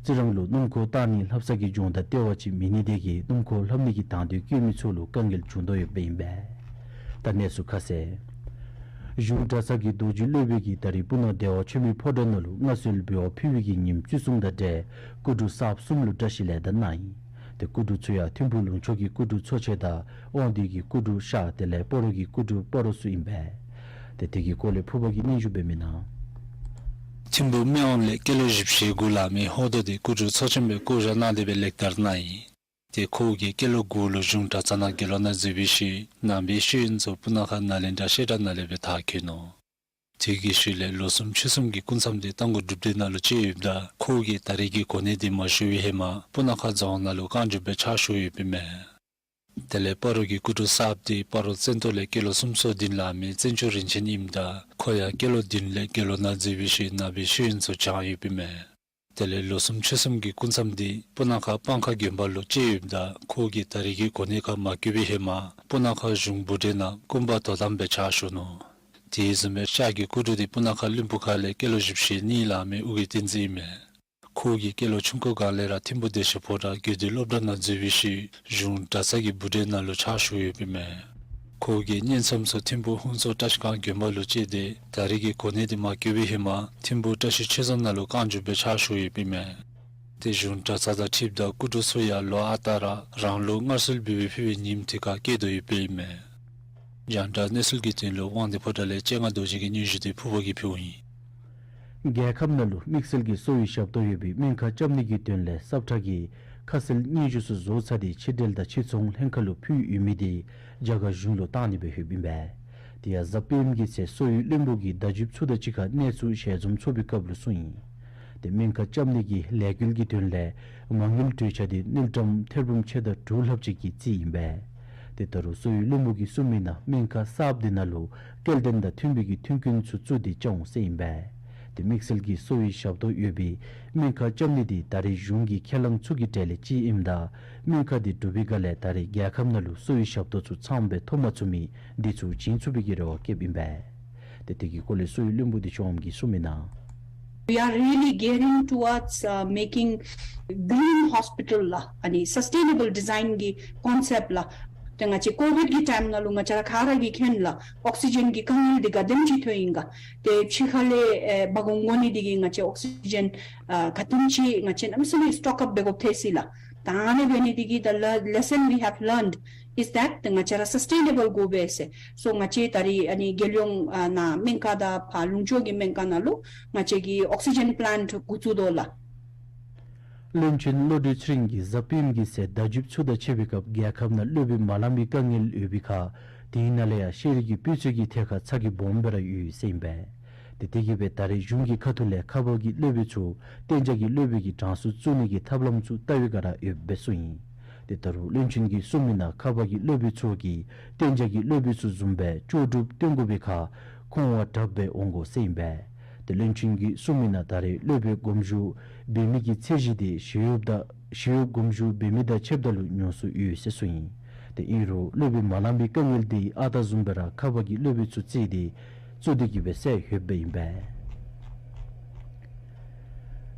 རྩི་རང་ལུ་སྣུམ་འཁོར་བཏང་ནི་ལྷ་ས་གི་གཞུང་དང་ལྟེ་བ་ཅིག་མེད་ནི་དེ་གིས་སྣུམ་འཁོར་ལྷབ་ནི་གི་དང་འདོད་བསྐྱེད་མི་ཚུ་ལུ་དཀའ་ངལ་བྱུང་དོ་ཡོདཔ་ཨིན་པས། ད་གནས་ཚུལ་ཁ་གསལ། གཞུང་གྲྭ་ཚང་གི་རྡོ་རྗེ་སློབ་དཔོན་གྱིས་ད་རིས་སྤུ་ན་བདེ་བ་ཆོས་མེད་ཕོ་བྲང་ནང་ལུ་མངའ་གསོལ་འབུལ་བ་ཕུལ་བའི་གི་ཉིནམ་བརྩི་སྲུང་དང་འབྲེལ་སྐུ་དྲུང་གསརཔ་གསུམ་ལུ་བཀྲ་ཤིས་ལེགས་དར་གནང་ཡི། ཏེ་སྐུ་དྲུང་ཚུ་ཡང་ཐིམ་ཕུག་ལུང་ཕྱོགས་ཀྱི་སྐུ་དྲུང་ཚོ་ཆེན་དང་དབང་འདུས་ཀྱི་སྐུ་དྲུང་ཤར་དེ་ལས་སྤ་རོ་གི་སྐུ་དྲུང་སྤ་རོ་ཚུ་ཨིན་པས། ཏེ་དེ་གི་སྐོར་ལས་ཕུར་པ་གིས་སྙན་ཞུ་འབད་མི་ནང་། ཐིམ་ཕུག་སྨད་ཝང་ལས་སྐྱེས་ལོ་བཞི་བཅུ་ཞེ་དགུ་ལང་མི་ཧོར་རྡོ་འདི་སྐུ་དྲུང་ཚོ་ཆེན་སྦེ་བསྐོ་བཞག་གནང་སྟེ་སྦེ་ལེགས་དར་གནང་ཡི། ཏེ་ཁོ་གིས་སྐྱེས་ལོ་དགུ་ལུ་གཞུང་གྲྭ་ཚང་ནང་དགེ་སློང་ནང་འཛུལ་བའི་ཤུལ་ནང་པའི་ཤེས་ཡོན་ཚུ་སྤུ་ན་ཁ་ནཱ་ལེནྡྲ་བཤད་གྲྭ་ནང་ལས་སྦེ་མཐར་འཁྱོལ་ནུག། དེ་གི་ཤུལ་ལས་ལོ་གསུམ་ཕྱོགས་གསུམ་གྱི་སྐུ་མཚམས་འདི་རྟ་མགོ་སྒྲུབ་སྡེ་ནང་ལུ་བཅད་ཡོདཔ་ད་ཁོ་གིས་ད་རེས་ཀྱི་གོ་གནས་འདི་མ་ཞུ་བའི་ཧེ་མ་སྤུ་ན་ཁ་རྫོང་ནང་ལུ་རྐང་བཅུག་སྦེ་ཕྱག་ཞུ་ཡོདཔ་ཨིན་མས། དེ་ལས་སྤ་རོ་གི་སྐུ་དྲུང་གསརཔ་འདི་སྤ་རོ་བཙན་ཏོ་ལས་སྐྱེས་ལོ་སུམ་ཅུ་སོ་བདུན་ལང་མི་བཙན་སྐྱོགས་རིན་ཆེན་ཨིནམ་ད་ཁོ་ཡང་སྐྱེས་ལོ་བདུན་ལས་དགེ་སློང་ནང་འཛུལ་བའི་ཤུལ་ནང་པའི་ཤེས་ཡོན་ཚུ་སྦྱངས་ཡོདཔ་ཨིན་མས། དེ་ལས་ལོ་གསུམ་ཕྱོགས་གསུམ་གྱི་སྐུ་མཚམས་འདི་སྤུ་ན་ཁ་སྤང་ཁ་དགོན་པ་ལུ་བཅད་ཡོདཔ་ད་ཁོ་གིས་ད་རེས་ཀྱི་གོ་གནས་ཁར་མ་བསྐོ་བའི་ཧེ་མ་སྤུ་ན་ཁ་གཞུང་བུ་འདྲེན་ནང་སྐུ་འབག་དོ་དམ་སྦེ་ཕྱག་ཞུ་ནུག། དེ་བཟུམ་སྦེ་ཤར་གྱི་སྐུ་དྲུང་འདི་སྤུ་ན་ཁ་བློན་པོ་ཁ་ལས་སྐྱེས་ལོ་བཞི་བཅུ་ཞེ་གཉིས་ལང་མི་ཨོ་རྒྱན་བསྟན་འཛིན་ཨིན་མས། ཁོ་གིས་སྐྱེས་ལོ་ཆུང་ཀུ་སྒང་ལས་ར་ཐིམ་ཕུག་བདེ་ཆེན་ཕོ་བྲང་དགེ་འདུན་སློབ་གྲྭ་ནང་འཛུལ་བའི་ཤུལ་གཞུང་གྲྭ་ཚང་གི་བུ་འདྲེན་ནང་ལུ་ཕྱག་ཞུ་ཡོདཔ་ཨིན་མས། ཁོ་གིས་བསྙེན་མཚམས་ཚུ་ཐིམ་ཕུག་ཧོང་ཚོ་བཀྲ་ཤིས་སྒང་དགོན་པ་ལུ་བཅད་དེ་ད་རེས་ཀྱི་གོ་གནས་འདི་མ་བསྐོ་བའི་ཧེ་མ་ཐིམ་ཕུག་བཀྲ་ཤིས་ཆོས་རྫོང་ནང་ལུ་རྐང་བཅུག་སྦེ་ཕྱག་ཞུ་ཡོདཔ་ཨིན་མས། ཏེ་གཞུང་གྲྭ་ཚང་དང་འཁྲིལཝ་ད་སྐུ་དྲུང་ཚུ་ཡང་ལོ་ཨ་རྟག་ར་རང་ལུགས་མངའ་གསོལ་འབུལ་བའི་ཕུལ་བའི་ཉིནམ་དེ་ཁར་བསྐྱལ་དོ་ཡོདཔ་ཨིན་མས། རྒྱང་བསྒྲགས་གནས་ཚུལ་གྱི་དོན་ལུ་དབང་འདུས་ཕོ་བྲང་ལས་སྤྱན་སྔ་རྡོ་རྗེ་གི་སྙན་ཞུ་འདི་ཕུར་པ་གིས་ཕུལཝ་ཨིན། རྒྱལ་ཁབ་ནང་ལུ་དམིགས་བསལ་གྱི་གསོ་བའི་ཞབས་ཏོག་ཡོད་པའི་སྨན་ཁང་རྐྱབ་ནི་གི་དོན་ལས་སབ་ཁྲ་གིས་ཁ་གསལ་སྙན་ཞུ་ཚུ་བཟོ་ཚར་ཏེ་ཕྱི་འབྲེལ་དང་ཕྱི་ཚོང་ལྷན་ཁག་ལུ་ཕུལ་ཡོད་མི་དེ་རྒྱ་གར་གཞུང་ལུ་བཏང་ནི་སྦེ་ལྷོདཔ་ཨིན་པས། དེ་ཡང་གཟའ་སྤེནམ་གི་ཚེ་གསོ་བའི་བློན་པོ་གིས་བརྡ་བརྒྱུདཔ་ཚུ་དང་གཅིག་ཁར་གནས་ཚུལ་ཞལ་འཛོམས་ཚོགས་པའི་སྐབས་ལུ་གསུངས་ཡི། ཏེ་སྨན་ཁང་རྐྱབ་ནི་གི་ལས་འགུལ་གྱི་དོན་ལས་མ་དངུལ་གྲོས་ཆོད་འདི་དངུལ་ཀྲམ་ཐེར་འབུམ་ཕྱེད་དང་དྲུག་ལྷགཔ་ཅིག་གི་རྩིས་ཨིན་པས། ཏེ་ད་རུང་གསོ་བའི་བློན་པོ་གིས་གསུངས་མི་ནང་སྨན་ཁང་གསརཔ་འདི་ནང་ལུ་སྐྱེལ་འདྲེན་དང་མཐུན་པའི་གི་མཐུན་རྐྱེན་ཚུ་བཙུགས་ཏེ་བཅའ་འོང་ཟེར་ཨིན་པས། ཏེ་དམིགས་བསལ་གྱི་གསོ་བའི་ཞབས་ཏོག་ཡོད་པའི་སྨན་ཁང་རྐྱབ་ནི་འདི་ད་རེས་གཞུང་གི་ཁས་བླངས་ཚུ་གི་གྲས་ལས་གཅིག་ཨིནམ་ད་སྨན་ཁང་འདི་གྲུབ་པའི་སྒང་ལས་ད་རེས་རྒྱལ་ཁབ་ནང་ལུ་གསོ་བའི་ཞབས་ཏོག་ཚུ་ཚངམ་སྦེ་ཐོབ་མ་ཚུགས་མི་འདི་ཚུ་བྱིན་ཚུགས་པའི་གི་རེ་བ་བསྐྱེདཔ་ཨིན་པས། ཏེ་དེ་གི་སྐོར་ལས་གསོ་བའི་བློན་པོ་འདི་ཆོགམ་གིས་གསུངས་མི་ནང་། We are really gearing towards, uh, making green hospital ལགས། ཨ་ནི་sustainable design གི་concept ལགས། ཏེ་ང་བཅས་ཀོ་བིཌ་གི་ཊའིམ་ནང་ལུ་ང་བཅས་ར་ག་ར་གིས་མཁྱེན་ལགས། ཨོག་སི་ཇན་གྱི་དཀའ་ངལ་འདི་ག་དེམ་ཅིག་ཐོན་ཡི་ག། ཏེ་ཕྱི་ཁ་ལས་ཨེ་འབག་འོང་དགོ་ནི་འདི་གིས་ང་བཅས་ཨོག་སི་ཇན་ཨ་ག་དེམ་ཅིག་ང་བཅས་གནམ་མེད་ས་མེད་སི་ཊོག་ཨཔ་འབད་དགོཔ་ཐལ་སོ་ཡི་ལགས། ད་ཨ་ནི་འབད་ནི་འདི་གིས་the le- lesson we have learned is that ང་བཅས་ར་སཱས་ཊེ་ནེ་བཱལ་དགོ་པས་ཟེར། སོ་ང་བཅས་ད་རེས་ཨ་ནི་རྒྱལ་ཡོངས་ཨ་ནཱ་སྨན་ཁང་དང་ཕར་ལུང་ཕྱོགས་ཀྱི་སྨན་ཁང་ནང་ལུ་ང་བཅས་ཀྱིས་ཨོག་སི་ཇན་པི་ལཱནཊ་འགོ་བཙུགས་དོ་ལགས། བློན་ཆེན་བློ་གྲོས་ཚེ་རིང་གིས་གཟའ་སྤེནམ་གི་ཚེ་བརྡ་བརྒྱུདཔ་ཚུ་དང་ཕྱད་པའི་སྐབས་རྒྱལ་ཁབ་ནང་གློ་བུར་མ་ལངམ་པའི་དཀའ་ངལ་ཡོད་པའི་ཁར་དེའི་ནང་ལས་ཡང་ཤེས་རིག་གི་སྤུས་ཚད་ཀྱི་ཐད་ཁར་ཚ་གྱང་སྦོམ་སྦེ་ར་ཡོད་ཟེར་ཨིན་པས། ཏེ་དེ་གིས་སྦེ་ད་རེས་གཞུང་གི་ཁ་ཐུག་ལས་ཁ་པར་གྱི་གློ་བུར་ཚུ་གཏན་འཇགས་ཀྱི་གློ་བུར་གྱི་གྲངས་སུ་བཙུགས་ནི་གི་ཐབས་ལམ་ཚུ་བལྟ་བའི་བསྒང་ར་ཡོདཔ་སྦེ་གསུངས་ཡི། ཏེ་ད་རུང་བློན་ཆེན་གྱིས་གསུངས་མི་ནང་ཁ་པར་གྱི་གློ་བུར་ཚུ་གིས་གཏན་འཇགས་ཀྱི་གློ་བུར་ཚུ་བཟུམ་སྦེ་ལྕོགས་གྲུབ་སྟོན་དགོ་པའི་ཁར་ཁོང་བ་དྲགཔ་སྦེ་འོང་དགོ་ཟེར་ཨིན་པས། ཏེ་བློན་ཆེན་གྱིས་གསུངས་མི་ནང་ད་རེས་གློ་བུར་དགོངས་ཞུ་འབད་མི་གི་ཚད་གཞི་འདི་ཞི་གཡོགཔ་དང་ཞི་གཡོགཔ་དགོངས་ཞུ་འབད་མི་དང་ཕྱདཔ་ད་ལུ་ཉུང་སུ་ཡོད་ཟེར་གསུངས་ཡི། ཏེ་ཨིན་རུང་གློ་བུར་མ་ལངམ་པའི་དཀའ་ངལ་འདི་ཨ་རྟག་བཟུམ་སྦེ་ར་ཁ་པར་གྱི་གློ་བུར་ཚུ་བརྩིས་ཏེ་བཙུགས་ཏེ་གི་སྦེ་བསལ་ཡོདཔ་ཨིན་པས།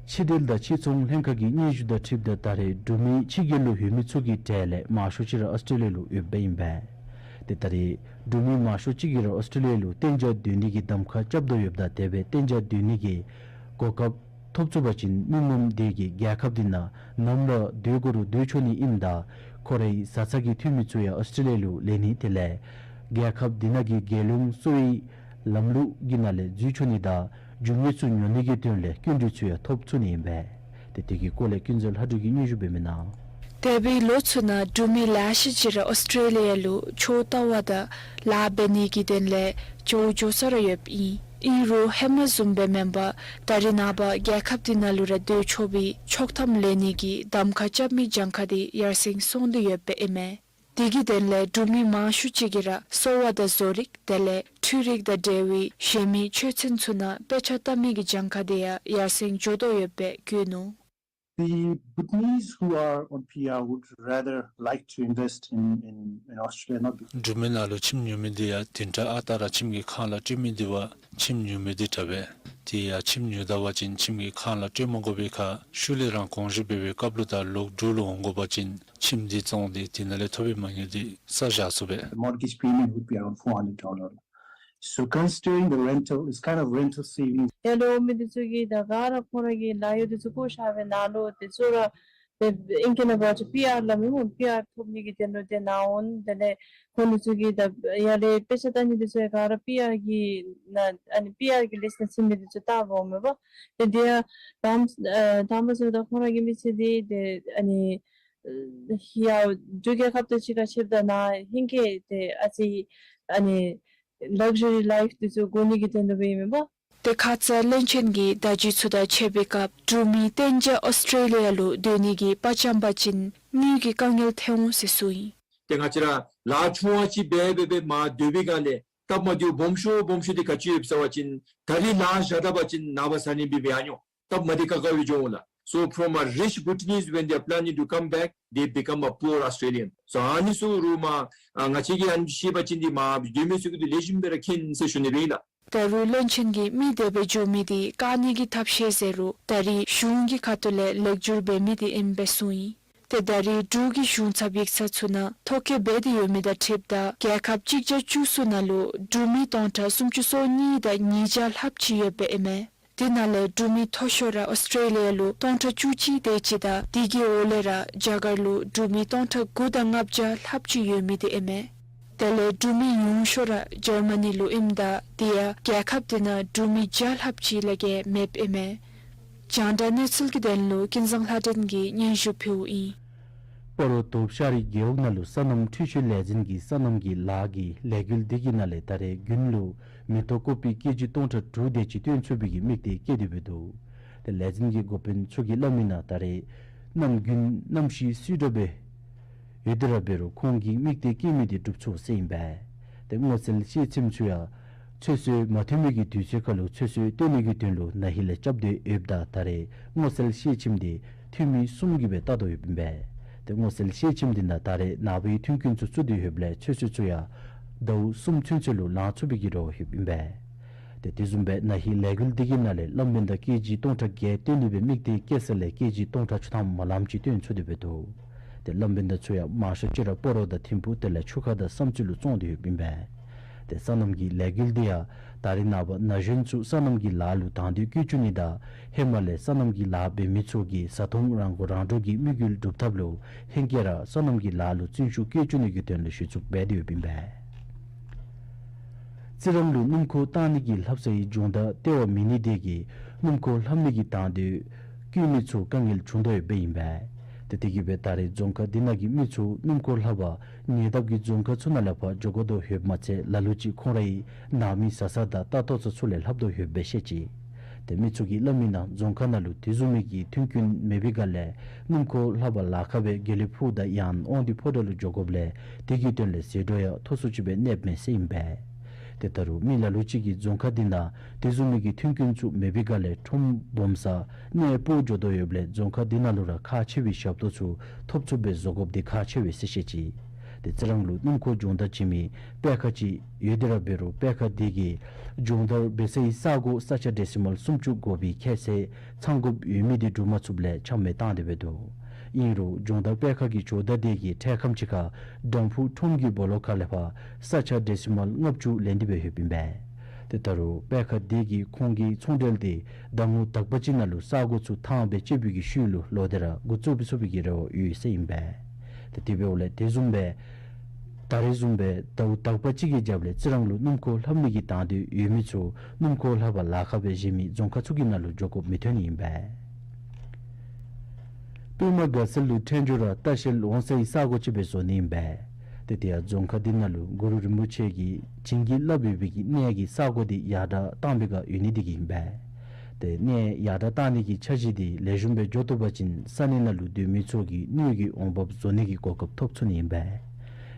ཕྱི་འབྲེལ་དང་ཕྱི་ཚོང་ལྷན་ཁག་གི་སྙན་ཞུ་དང་འཁྲིལཝ་ད་ད་རེས་འབྲུག་མི་ཕྱི་རྒྱལ་ལུ་ཡོད་མི་ཚུ་གི་གྲས་ལས་མང་ཤོས་ཅིག་ར་ཨོསི་ཊྲེ་ལི་ཡ་ལུ་ཡོདཔ་ཨིན་པས། ཏེ་ད་རེས་འབྲུག་མི་མང་ཤོས་ཅིག་གིས་ར་ཨོསི་ཊྲེ་ལི་ཡ་ལུ་གཏན་འཇགས་སྡོད་ནི་གི་གདམ་ཁ་རྐྱབ་དོ་ཡོདཔ་ད་དེ་སྦེ་གཏན་འཇགས་སྡོད་ནི་གི་གོ་སྐབས་ཐོབ་ཚུགས་པ་ཅིན་མི་ངོམ་དེ་གིས་རྒྱལ་ཁབ་འདི་ནང་ནམ་ར་སྡོད་དགོ་རུང་སྡོད་ཆོག་ནི་ཨིནམ་ད་ཁོ་རའི་བཟའ་ཚང་གི་འཐུས་མི་ཚུ་ཡང་ཨོསི་ཊྲེ་ལི་ཡ་ལུ་ལེན་ནི་དེ་ལས་རྒྱལ་ཁབ་འདི་ནང་གི་རྒྱལ་ཡོངས་གསོ་བའི་ལམ་ལུགས་ཀྱི་ནང་ལས་འཛུལ་ཆོག་ནི་དང་རྒྱུ་དངོས་ཚུ་ཉོ་ནི་གི་དོན་ལས་སྐྱིན་འགྲུལ་ཚུ་ཡང་ཐོབ་ཚུགས་ནི་ཨིན་པས། ཏེ་དེ་གི་སྐོར་ལས་ཀུན་རྫོབ་ལྷ་སྒྲོན་གྱིས་སྙན་ཞུ་འབད་མི་ནང་། འདས་པའི་ལོ་ཚུ་ནང་འབྲུག་མི་ལེ་ཤ་ཅིག་ར་ཨོསི་ཊྲེ་ལི་ཡ་ལུ་ཆོས་ལྟ་བ་དང་ལཱ་འབད་ནི་གི་དོན་ལས་འགྱོ་འགྱོ་ས་ར་ཡོདཔ་ཨིན། ཨིན་རུང་ཧེ་མ་བཟུམ་སྦེ་མེན་པར་ད་རེས་ནངས་པ་རྒྱལ་ཁབ་འདི་ནང་ལུ་ར་སྡོད་ཆོག་པའི་ཆོག་ཐམ་ལེན་ནི་གི་གདམ་ཁ་རྐྱབ་མི་གྱངས་ཁ་འདི་ཡར་སེང་སོང་སྟེ་ཡོདཔ་ཨིན་མས། དེ་གི་དོན་ལས་འབྲུག་མི་མང་ཤོས་ཅིག་གིས་ར་གསོ་བ་དང་བཟོ་རིག་དེ་ལས་འཕྲུལ་རིག་དང་འབྲེལ་བའི་གཞན་མི་ཆོས་ཚན་ཚུ་ནང་དཔེ་ཆ་ལྟ་མི་གི་གྱངས་ཁ་དེ་ཡང་ཡར་སེང་འགྱོ་དོ་ཡོདཔ་སྦེ་བཀོད་ནུག། The Bhutanese who are on P R would rather like to invest in, in, in Australia, not because འབྲུག་མི་ནང་ལུ་ཁྱིམ་ཉོ་མི་འདི་ཡང་བདུན་ཕྲག་ཨ་རྟག་ར་ཁྱིམ་གྱི་ཁང་གླ་སྤྲོད་མི་འདི་བ་ཁྱིམ་ཉོ་མི་འདི་དྲག་པས། དེ་ཡང་ཁྱིམ་ཉོ་ད་པ་ཅིན་ཁྱིམ་གྱི་ཁང་གླ་སྤྲོད་མ་དགོ་པའི་ཁར་ཤུལ་ལས་རང་དགོངས་ཞུ་འབད་བའི་སྐབས་ལུ་དང་ལོག་འབྲུག་ལུ་འོང་དགོ་པ་ཅིན་ཁྱིམ་འདི་བཙོངས་ཏེ་དེ་ནང་ལས་ཐོབ་པའི་མ་དངུལ་འདི་བསག་བཞག་ཚུགས་པས། The mortgage payment would be around four hundred dollars. So considering the rental, it's kind of rental savings. ཡར་ལུ་འོང་མི་འདི་ཚུ་གིས་ད་ག་ར་ཁོང་ར་གི་ལཱ་གཡོག་འདི་ཚུ་བཀོ་བཞག་པའི་ནང་ལུ་འདི་ཚུ་ར་ཏེ་ཨིང་སྐད་ནང་འབད་བ་ཅིན་པི་ཨར་སླབ་མས་སྨོ། པི་ཨར་ཐོབ་ནི་གི་དོན་ལུ་ཏེ་ནཱ་འོང་། དེ་ལས་ཁོང་འདི་ཚུ་གིས་ད་ཡར་ལས་དཔེ་ཆ་ལྟ་ནི་འདི་ཚུ་ཡང་ག་ར་པི་ཨར་གྱི་ནང་ཨ་ནི་པི་ཨར་གྱི་ལིསཊ་ནང་ཚུད་མི་འདི་ཚུ་བལྟ་འོངམ་མས་པ། ཏེ་དེ་ཡང་དང་ཨ་དང་པ་ཚུ་ད་ཁོང་ར་གི་མི་ཚེ་འདི་ཏེ་ཨ་ནི་ཡར་འབྲུག་རྒྱལ་ཁབ་དང་གཅིག་ཁར་ཕྱདཔ་ད་ནཱ་ཧིང་གི་ཏེ་ཨ་ཙི་ཨ་ནི་ལག་ཇུ་རི་ལའིཕ་འདི་ཚུ་དགོ་ནི་གི་དོན་ལུ་འབདཝ་ཨིན་མས་པ། ཏེ་ཁ་ཙ་བློན་ཆེན་གྱིས་བརྡ་བརྒྱུད་ཚུ་དང་འཕྱད་པའི་སྐབས་འབྲུག་མི་གཏན་འཇགས་ཨོསི་ཊེ་ལི་ཡ་ལུ་སྡོད་ནི་གི་པ་བཅམ་པ་ཅིན་དངུལ་གྱི་དཀའ་ངལ་ཐོན་འོང་ཟེར་གསུངས་ཡི། ཏེ་ང་བཅས་ར་ལཱ་ཆུང་བ་ཅིག་འབད་འབད་འབད་མར་སྡོད་པའི་སྒང་ལས་སྟབས་མ་བདེཝ་སྦོམ་ཤོས་སྦོམ་ཤོས་འདི་ག་ཅི་ཡོདཔ་ཟེར་བ་ཅིན་ད་རིས་ལཱ་བཞག་ད་པ་ཅིན་ནངས་པ་གཟའ་ཉིམ་སྦེ་འབད་ཡར་འགྱོ། སྟབས་མ་བདེ་ཁག་ཁ་སྦེ་འགྱོ་འོང་ལགས། So from a rich Bhutanese, when they are planning to come back, they become a poor Australian. So ཨ་ནི་ཚུ་རུང་མར་ཨ་ང་བཅས་ཀྱིས་ཨ་ནི་ཤེས་པ་ཅིན་འདི་མར་སྡོད་མི་ཚུ་གི་དོན་ལེགས་ཤོམ་སྦེ་ར་མཁྱེན་ཟེར་ཞུ་ནི་སྦེ་ཨིན་ལགས། ད་རུང་བློན་ཆེན་གྱིས་མི་དེ་སྦེ་འགྱོ་མི་འདི་བཀག་ནི་གི་ཐབས་ཤེས་ཟེར་རུང་ད་རིས་གཞུང་གི་ཁ་ཐུག་ལས་ལེགས་བསྒྱུར་འབད་མི་འདི་ཨིནམ་སྦེ་གསུངས་ཡི། ཏེ་ད་རིས་འབྲུག་གི་གཞུང་ཚབ་ཡིག་ཚང་ཚུ་ནང་ཐོ་བཀོད་འབད་དེ་ཡོད་མི་དང་འཁྲིལཝ་ད་རྒྱལ་ཁབ་གཅིག་བརྒྱ་བཅུ་གསུམ་ནང་ལུ་འབྲུག་མི་སྟོང་ཕྲག་སུམ་ཅུ་སོ་གཉིས་དང་ཉིས་བརྒྱ་ལྷགཔ་ཅིག་ཡོདཔ་ཨིན་མས། དེ་ནང་ལས་འབྲུག་མི་མཐོ་ཤོས་ར་ཨོསི་ཊེ་ལི་ཡ་ལུ་སྟོང་ཕྲག་བཅུ་གཅིག་དེ་ཅིག་དང་དེ་གི་འོག་ལས་ར་རྒྱ་གར་ལུ་འབྲུག་མི་སྟོང་ཕྲག་དགུ་དང་ལྔ་བརྒྱ་ལྷགཔ་ཅིག་ཡོད་མི་དེ་ཨིན་མས། དེ་ལས་འབྲུག་མི་ཉུང་ཤོས་ར་འཇར་མ་ནི་ལུ་ཨིནམ་ད་དེ་ཡང་རྒྱལ་ཁབ་དེ་ནང་འབྲུག་མི་བརྒྱ་ལྷགཔ་ཅིག་ལས་བརྒལ་མེདཔ་ཨིན་མས། རྒྱང་བསྒྲགས་གནས་ཚུལ་གྱི་དོན་ལུ་ཀུན་བཟང་ལྷ་སྒྲོན་གྱིས་སྙན་ཞུ་ཕུལཝ་ཨིན། སྤ་རོ་དོབ་ཤ་རི་རྒེད་འོག་ནང་ལུ་སོ་ནམ་འཕྲུལ་ཆས་ལས་འཛིན་གྱིས་སོ་ནམ་གྱི་ལཱ་གི་ལས་འགུལ་འདི་གི་ནང་ལས་ད་རེས་རྒྱུན་ལུ་མེ་ཏོག་ཀོ་པི་ཀེ་ཇི་སྟོང་ཕྲག་དྲུག་དེ་ཅིག་བཏོན་ཚུགས་པའི་གི་དམིགས་གཏད་བསྐྱེད་དེ་འབད་དོ། ཏེ་ལས་འཛིན་གྱི་འགོ་དཔོན་ཚུ་གིས་སླབ་མི་ནང་ད་རེས་གནམ་དགུན་གནམ་གཤིས་བསིལ་དྲགས་སྦེ་ཡོད་དེ་ར་འབད་རུང་ཁོང་གིས་དམིགས་གཏད་བསྐྱེད་མི་དེ་འགྲུབ་ཚུགས་ཟེར་ཨིན་པས། ཏེ་སྔོ་ཚལ་ཤེལ་ཆེམ་ཚུ་ཡང་ཚོད་བསྲེ་མ་ཐོན་མི་གི་དུས་ཚོད་ཁར་ལུ་ཚོད་བསྲེ་བཏོན་ནི་གི་དོན་ལུ་ན་ཧིང་ལས་རྐྱབ་སྟེ་ཡོདཔ་ད་ད་རེས་སྔོ་ཚལ་ཤེལ་ཆེམ་དེ་ཐུན་མིན་གསུམ་གྱིས་སྦེ་བལྟ་དོ་ཡོདཔ་ཨིན་པས། ཏེ་སྔོ་ཚལ་ཤེལ་ཆེམ་དེ་ནང་ད་རེས་ནངས་པའི་ཐོན་སྐྱེད་ཚུ་བཙུགས་ཏེ་ཡོདཔ་ལས་ཚོད་བསྲེ་ཚུ་ཡང་ཟླཝ་གསུམ་ཚུན་ཚོད་ལུ་ལང་ཚུགས་པའི་གི་རེ་བ་ཡོདཔ་ཨིན་པས། ཏེ་དེ་བཟུམ་སྦེ་ན་ཧིང་ལས་འགུལ་འདི་གི་ནང་ལས་གླང་བུམ་དང་ཀེ་ཇི་སྟོང་ཕྲག་བརྒྱད་བཏོན་ནི་སྦེ་དམིགས་གཏད་བསྐྱེད་ས་ལས་ཀེ་ཇི་སྟོང་ཕྲག་བཅུ་ཐམ་མ་ལམ་ཅིག་བཏོན་ཚུགས་ཏེ་འབད་དོ། ཏེ་གླང་བུམ་ཚུ་ཡང་མང་ཤོས་ཅིག་ར་སྤ་རོ་དང་ཐིམ་ཕུག་དེ་ལས་ཆུ་ཁ་དང་བསམ་རྩེ་ལུ་བཙོང་སྟེ་ཡོདཔ་ཨིན་པས། ཏེ་སོ་ནམ་གྱི་ལས་འགུལ་འདི་ཡང་ད་རེས་ནངས་པ་ན་གཞོན་ཚུ་སོ་ནམ་གྱི་ལཱ་ལུ་དང་འདོད་བསྐྱེད་བཅུག་ནི་དང་ཧེ་མ་ལས་སོ་ནམ་གྱི་ལཱ་འབད་མི་ཚུ་གི་བཟའ་འཐུང་རང་མགོ་རང་འདྲོངས་ཀྱི་དམིགས་ཡུལ་སྒྲུབ་ཐབས་ལུ་ཧེང་སྐལ་ར་སོ་ནམ་གྱི་ལཱ་ལུ་བརྩོན་ཤུགས་བསྐྱེད་བཅུག་ནི་གི་དོན་ལུ་གཞི་བཙུགས་འབད་དེ་ཡོདཔ་ཨིན་པས། རྩི་རང་ལུ་སྣུམ་འཁོར་བཏང་ནི་གི་ལྷབ་སའི་སྦྱོང་བརྡར་ལྟེ་བ་མེད་ནི་དེ་གིས་སྣུམ་འཁོར་ལྷབ་ནི་གི་དང་འདོད་བསྐྱེད་མི་ཚུ་དཀའ་ངལ་བྱུང་དོ་ཡོདཔ་ཨིན་པས། ཏེ་དེ་གིས་སྦེ་ད་རེས་རྫོང་ཁག་འདི་ནང་གི་མི་ཚུ་སྣུམ་འཁོར་ལྷབ་པར་ཉེ་འདབས་ཀྱི་རྫོང་ཁག་ཚུ་ནང་ལས་ཕར་འགྱོ་དགོ་དོ་ཡོདཔ་མ་ཚད་ལ་ལུ་ཅིག་ཁོང་རའི་ནང་མི་བཟའ་ཚང་དང་ལྟ་ཐོག་ཚ་ཚུ་ལས་ལྷབ་དོ་ཡོདཔ་སྦེ་བཤད་ཅི། ཏེ་མི་ཚུ་གིས་སླབ་མི་ནང་རྫོང་ཁག་ནང་ལུ་དེ་བཟུམ་མའི་གི་མཐུན་རྐྱེན་མེད་པའི་སྒང་ལས་སྣུམ་འཁོར་ལྷབ་པར་ལཱ་ཁག་སྦེ་དགེ་ལེགས་ཕུག་དང་ཡང་དབང་འདུས་ཕོ་བྲང་ལུ་འགྱོ་དགོཔ་ལས་དེ་གི་དོན་ལས་ཟད་འགྲོ་ཡང་མཐོ་སུ་ཅིག་སྦེ་གནསཔ་མས་ཟེར་ཨིན་པས། ཏེ་ད་རུང་མི་ལ་ལུ་ཅིག་གིས་རྫོང་ཁག་འདི་ནང་དེ་བཟུམ་མའི་གི་མཐུན་རྐྱེན་ཚུ་མེད་པའི་སྒང་ལས་ཁྲོམ་སྦོམ་ས་གནས་སྤོ་འགྱོ་དོ་ཡོདཔ་ལས་རྫོང་ཁག་འདི་ནང་ལུ་ར་ཁག་ཆེ་བའི་ཞབས་ཏོག་ཚུ་ཐོབ་ཚུགསཔ་སྦེ་བཟོ་དགོཔ་འདི་ཁག་ཆེ་བས་ཟེར་བཤད་ཅི། ཏེ་རྩི་རང་ལུ་སྣུམ་འཁོར་སྦྱོང་བརྡར་བྱིན་མི་དཔེ་ཁང་ཅིག་ཡོད་དེ་ར་འབད་རུང་དཔེ་ཁང་དེ་གིས་སྦྱོང་བརྡར་འབད་སའི་ས་གོ་ས་ཆ་ཌེ་སི་མལ་སུམ་ཅུ་དགོ་པའི་ཁྱད་ཚད་ཚང་དགོཔ་ཡོད་མི་དེ་འགྲུབ་མ་ཚུགསཔ་ལས་ཆ་མེད་བཏང་སྟེ་འབད་དོ། ཨིན་རུང་སྦྱོང་བརྡར་དཔེ་ཁང་གི་ཇོ་བདག་དེ་གིས་འཕྲལ་ཁམས་ཅིག་ཁར་དམ་ཕུག་ཁྲོམ་གྱི་སྦོ་ལོགས་ཁ་ལས་ཕར་ས་ཆ་ཌེ་སི་མལ་ལྔ་བཅུ་ལེན་ཏེ་འབད་ཡོདཔ་ཨིན་པས། ཏེ་ད་རུང་དཔེ་ཁང་དེ་གིས་ཁོང་གི་ཚོང་འབྲེལ་དེ་ཟླ་ངོ་དག་པ་ཅིག་ནང་ལུ་ས་གོ་ཚུ་ཐང་སྦེ་བཅད་པའི་གི་ཤུལ་ལུ་ལོག་སྟེ་ར་འགོ་བཙུགས་ཚུགས་པའི་གི་རེ་བ་ཡོད་ཟེར་ཨིན་པས། ཏེ་དེ་འབདཝ་ལས་དེ་བཟུམ་སྦེ་ད་རེས་བཟུམ་སྦེ་ཟླཝ་དག་པ་ཅིག་གི་རྒྱབ་ལས་རྩི་རང་ལུ་སྣུམ་འཁོར་ལྷབ་ནི་གི་དང་འདོད་ཡོད་མི་ཚུ་སྣུམ་འཁོར་ལྷབ་པར་ལཱ་ཁག་སྦེ་བཞེས་མི་རྫོང་ཁག་ཚུ་གི་ནང་ལུ་འགྱོ་དགོཔ་མི་ཐོན་ནི་ཨིན་པས། པདྨ་དགའ་ཚལ་ལུ་ཐལ་འགྱུར་ར་ལྟ་བཤལ་འོང་སའི་ས་གོ་ཅིག་སྦེ་བཟོ་ནི་ཨིན་པས། ཏེ་དེ་ཡང་རྫོང་ཁག་འདི་ནང་ལུ་གུ་རུ་རིན་པོ་ཆེ་གིས་བྱིན་གྱིས་བརླབས་ཡོད་པའི་གི་གནས་ཀྱི་ས་གོ་དེ་ཡར་དྲག་བཏང་པའི་སྒང་ཡོད་ནི་དེ་གིས་ཨིན་པས། ཏེ་གནས་ཡར་དྲག་བཏང་ནི་གི་འཆར་གཞི་དེ་ལེགས་ཤོམ་སྦེ་འགྱོ་བཏུབ་པ་ཅིན་ས་གནས་ནང་ལུ་སྡོད་མི་ཚུ་གིས་སྣོད་ཀྱི་འོང་འབབ་བཟོ་ནི་གི་གོ་སྐབས་ཐོབ་ཚུགས་ནི་ཨིན་པས།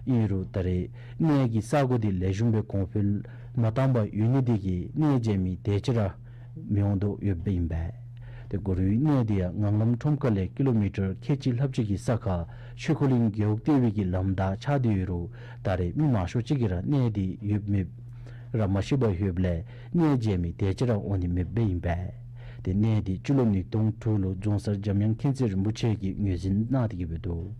ཨིན་རུང་ད་རེས་གནས་ཀྱི་ས་གོ་དེ་ལེགས་ཤོམ་སྦེ་གོང་འཕེལ་མ་བཏང་པར་ཡོད་ནི་དེ་གིས་གནས་མཇལ་མི་དེ་ཅིག་ར་མི་འོང་དོ་ཡོདཔ་ཨིན་པས། ཏེ་གུ་རུའི་གནས་དེ་ཡང་ངང་ལམ་ཁྲོམ་ཁ་ལས་ཀི་ལོ་མི་ཊར་ཁལ་གཅིག་ལྷགཔ་ཅིག་གི་ས་ཁར་ཆོས་འཁོར་གླིང་རྒེད་འོག་ལྟེ་བའི་གི་ལམ་བདའ་ཆགས་ཏེ་ཡོད་རུང་ད་རེས་མི་མང་ཤོས་ཅིག་གིས་ར་གནས་དེ་ཡོདཔ་མེདཔ་ར་མ་ཤེས་པར་ཡོདཔ་ལས་གནས་མཇལ་མི་དེ་ཅིག་ར་འོང་ནི་མེདཔ་ཨིན་པས། ཏེ་གནས་དེ་སྤྱི་ལོ་ཉིས་སྟོང་དྲུག་ལུ་རྫོང་སར་འཇམ་དབྱངས་མཁྱེན་བརྩེ་རིན་པོ་ཆེ་གིས་ངོས་འཛིན་གནང་སྟེ་གི་འབད་དོ།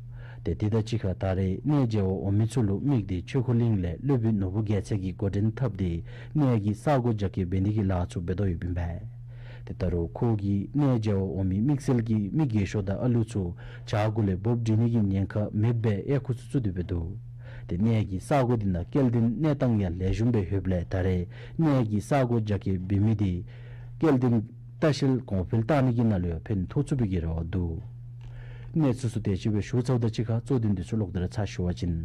ཏེ་དེ་དང་གཅིག་ཁར་ད་རེས་གནས་མཇལ་བར་འོང་མི་ཚུ་ལུ་དམིགས་ཏེ་ཆོས་འཁོར་གླིང་ལས་སློབ་དཔོན་ནོར་བུ་རྒྱལ་མཚན་གྱིས་འགོ་འདྲེན་འཐབ་སྟེ་གནས་ཀྱི་ས་སྒོ་རྒྱ་སྐྱེད་འབད་ནི་གི་ལཱ་ཚུ་འབད་དོ་ཡོདཔ་ཨིན་པས། ཏེ་ད་རུང་ཁོ་གིས་གནས་མཇལ་བར་འོང་མི་དམིགས་བསལ་གྱི་མི་རྒས་ཤོས་དང་ཨ་ལུ་ཚུ་བྱག་གུ་ལས་འབོ་སྒྲིག་ནི་གི་ཉེན་ཁ་མེདཔ་སྦེ་ཨེ་ཁུ་ཚུ་བཙུགས་ཏེ་འབད་དོ། ཏེ་གནས་ཀྱི་ས་སྒོ་འདི་ནང་སྐྱེལ་འདྲེན་གནས་སྟངས་ཡང་ལེགས་ཤོམ་སྦེ་ཡོདཔ་ལས་ད་རེས་གནས་ཀྱི་ས་སྒོ་རྒྱ་སྐྱེད་འབད་མི་འདི་སྐྱེལ་འདྲེན་ལྟ་བཤལ་གོང་འཕེལ་བཏང་ནི་གི་ནང་ལུ་ཡང་ཕན་ཐོགས་ཚུགས་པའི་གི་རེ་བ་འདུག། གནས་ཚུལ་ཚུ་དེ་ཅིག་སྦེ་ཞུ་ཚརཝ་དང་གཅིག་ཁར་གཙོ་དོན་འདི་ཚུ་ལོག་སྟེ་ར་ཚར་ཞུ་བ་ཅིན།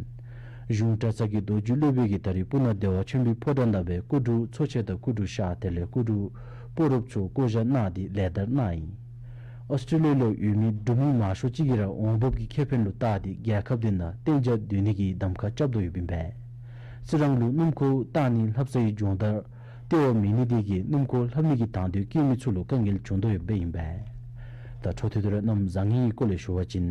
གཞུང་གྲྭ་ཚང་གི་རྡོ་རྗེ་སློབ་དཔོན་གྱིས་ད་རེས་སྤུ་ན་བདེ་བ་ཆེན་པོའི་ཕོ་བྲང་ནང་སྦེ་སྐུ་དྲུང་ཚོ་ཆེན་དང་སྐུ་དྲུང་ཤར་དེ་ལས་སྐུ་དྲུང་སྤ་རོཔ་ཚུ་བསྐོ་བཞག་གནང་སྟེ་ལེགས་དར་གནང་ཡི། ཨོསི་ཊྲེ་ལི་ཡ་ལུ་ཡོད་མི་འབྲུག་མི་མང་ཤོས་ཅིག་གིས་ར་འོང་འབབ་ཀྱི་ཁེ་ཕན་ལུ་བལྟ་སྟེ་རྒྱལ་ཁབ་འདི་ནང་གཏན་འཇགས་སྡོད་ནི་གི་གདམ་ཁ་རྐྱབ་དོ་ཡོདཔ་ཨིན་པས། རྩི་རང་ལུ་སྣུམ་འཁོར་བཏང་ནི་ལྷབ་སའི་སྦྱོང་བརྡར་ལྟེ་བ་མེད་ནི་དེ་གིས་སྣུམ་འཁོར་ལྷབ་ནི་གི་དང་འདོད་བསྐྱེད་མི་ཚུ་ལུ་དཀའ་ངལ་བྱུང་དོ་ཡོདཔ་ཨིན་པས། ད་འཕྲོ་མཐུད་དེ་ར་གནམ་བཟང་ངན་གྱི་སྐོར་ལས་ཞུ་བ་ཅིན།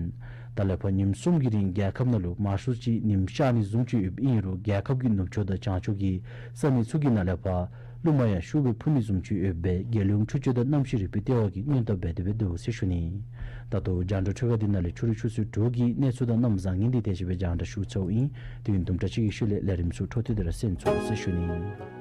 ད་ལས་ཕར་ཉིནམ་གསུམ་གྱི་རིང་རྒྱལ་ཁབ་ནང་ལུ་མང་ཤོས་ཅིག་ཉིམ་ཤར་ནི་བཟུམ་ཅིག་ཡོདཔ་ཨིན་རུང་རྒྱལ་ཁབ་ཀྱི་ནུབ་ཕྱོགས་དང་བྱང་ཕྱོགས་ཀྱི་ས་གནས་ཚུ་གི་ནང་ལས་ཕར་རླུང་མ་ཡང་ཤུགས་སྦེ་འཕུ་ནི་བཟུམ་ཅིག་ཡོདཔ་སྦེ་རྒྱལ་ཡོངས་འཕྲུལ་ཆས་དང་གནམ་གཤིས་རིག་པའི་ལྟེ་བ་གིས་སྔོན་བརྡ་འབད་དེ་སྦེ་འདུག་ཟེར་ཞུ་ནི། ད་ལྟོ་རྒྱང་བསྒྲགས་འཕྲུལ་ཁང་འདི་ནང་ལས་ཆུ་རུད་ཆུ་ཚོད་དྲུག་གི་གནས་ཚུལ་དང་གནམ་བཟང་ངན་འདི་དེ་ཅིག་སྦེ་རྒྱང་བསྒྲགས་ཞུ་ཚརཝ་ཨིན། དུས་ཡུན་དུམ་གྲ་ཅིག་གི་ཤུལ་ལས་ལས་རིམ་ཚུ་འཕྲོ་མཐུད་དེ་ར་གསན་ཚུགས་ཟེར་ཞུ་ནི།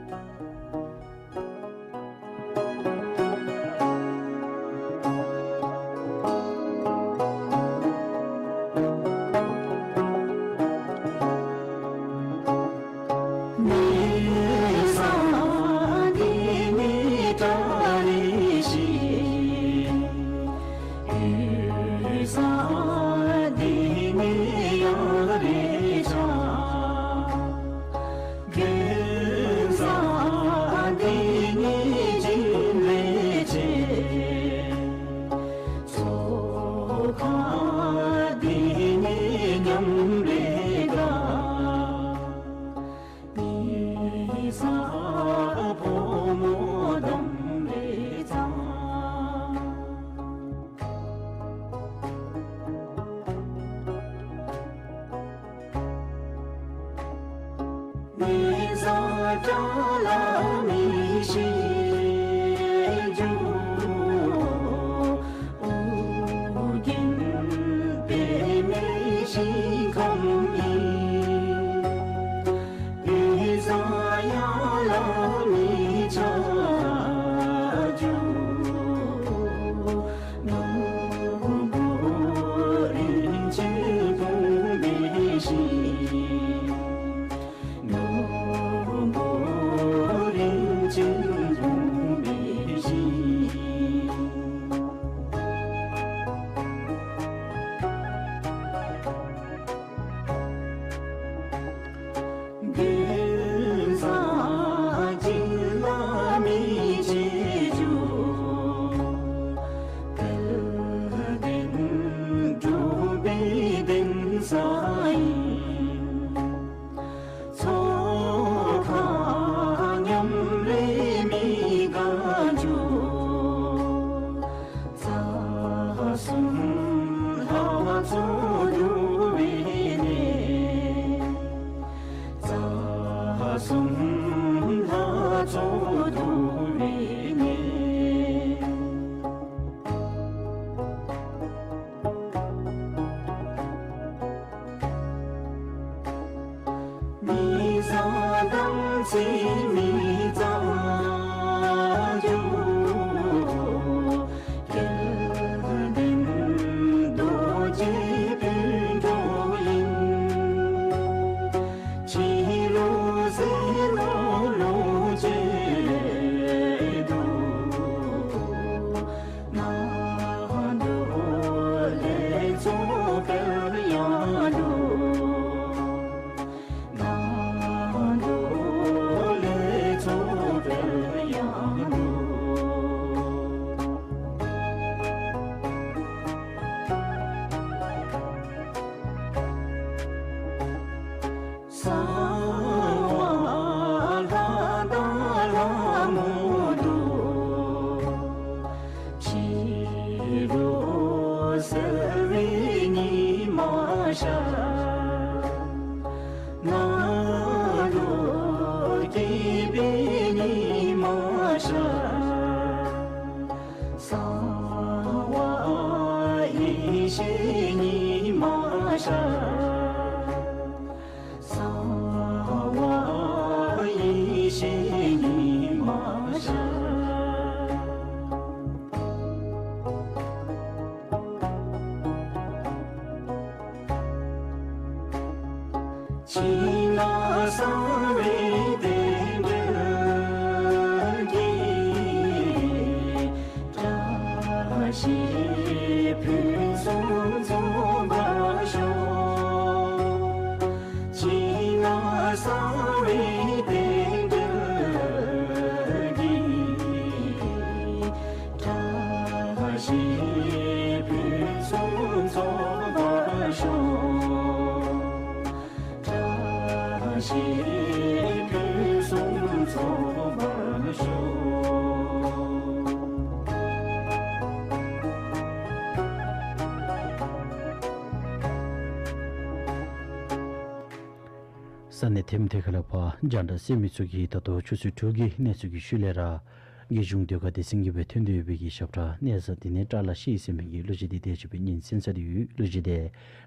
གསང་བ་ཡེ་ཤེས་ཉི་མ་ཤར། ཕྱི་ནང་གསང་བའི་རྟེན་འབྲེལ་གྱིས། བཀྲ་ཤིས་ཕུན་སུམ་ཚོགས་པར་ཤོག། ཕྱི་ནང་གསང་བའི་རྟེན་འབྲེལ་གྱིས། བཀྲ་ཤིས་ཕུན་སུམ་ཚོགས་པར་ཤོག། བཀྲ་ཤིས་ཕུན་སུམ་ཚོགས་པར་ཤོག། ས་གནས་ཐེམ་ཐེ་ཁ་ལ་ཕ་རྒྱང་བསྒྲགས་གསན་མི་ཚུ་གིས་ད་ལྟོ་ཆུ་ཚོད་དྲུག་གི་གནས་ཚུལ་གྱི་ཤུལ་ལས་ར་རྒྱལ་གཞུང་ཟློས་གར་སྡེ་ཚན་གྱི་སྦེ་ཐོན་ཏེ་ཡོད་པའི་གི་ཞབས་ཁྲ་གནས་ས་འདི་ནས་བཀྲ་ལ་ཤིས་ཟེར་མི་གི་གླུ་གཞས་འདི་དེ་ཅིག་སྦེ་སྙན་གསན་ས་འདི་ཡོད། གླུ་གཞས་འདི་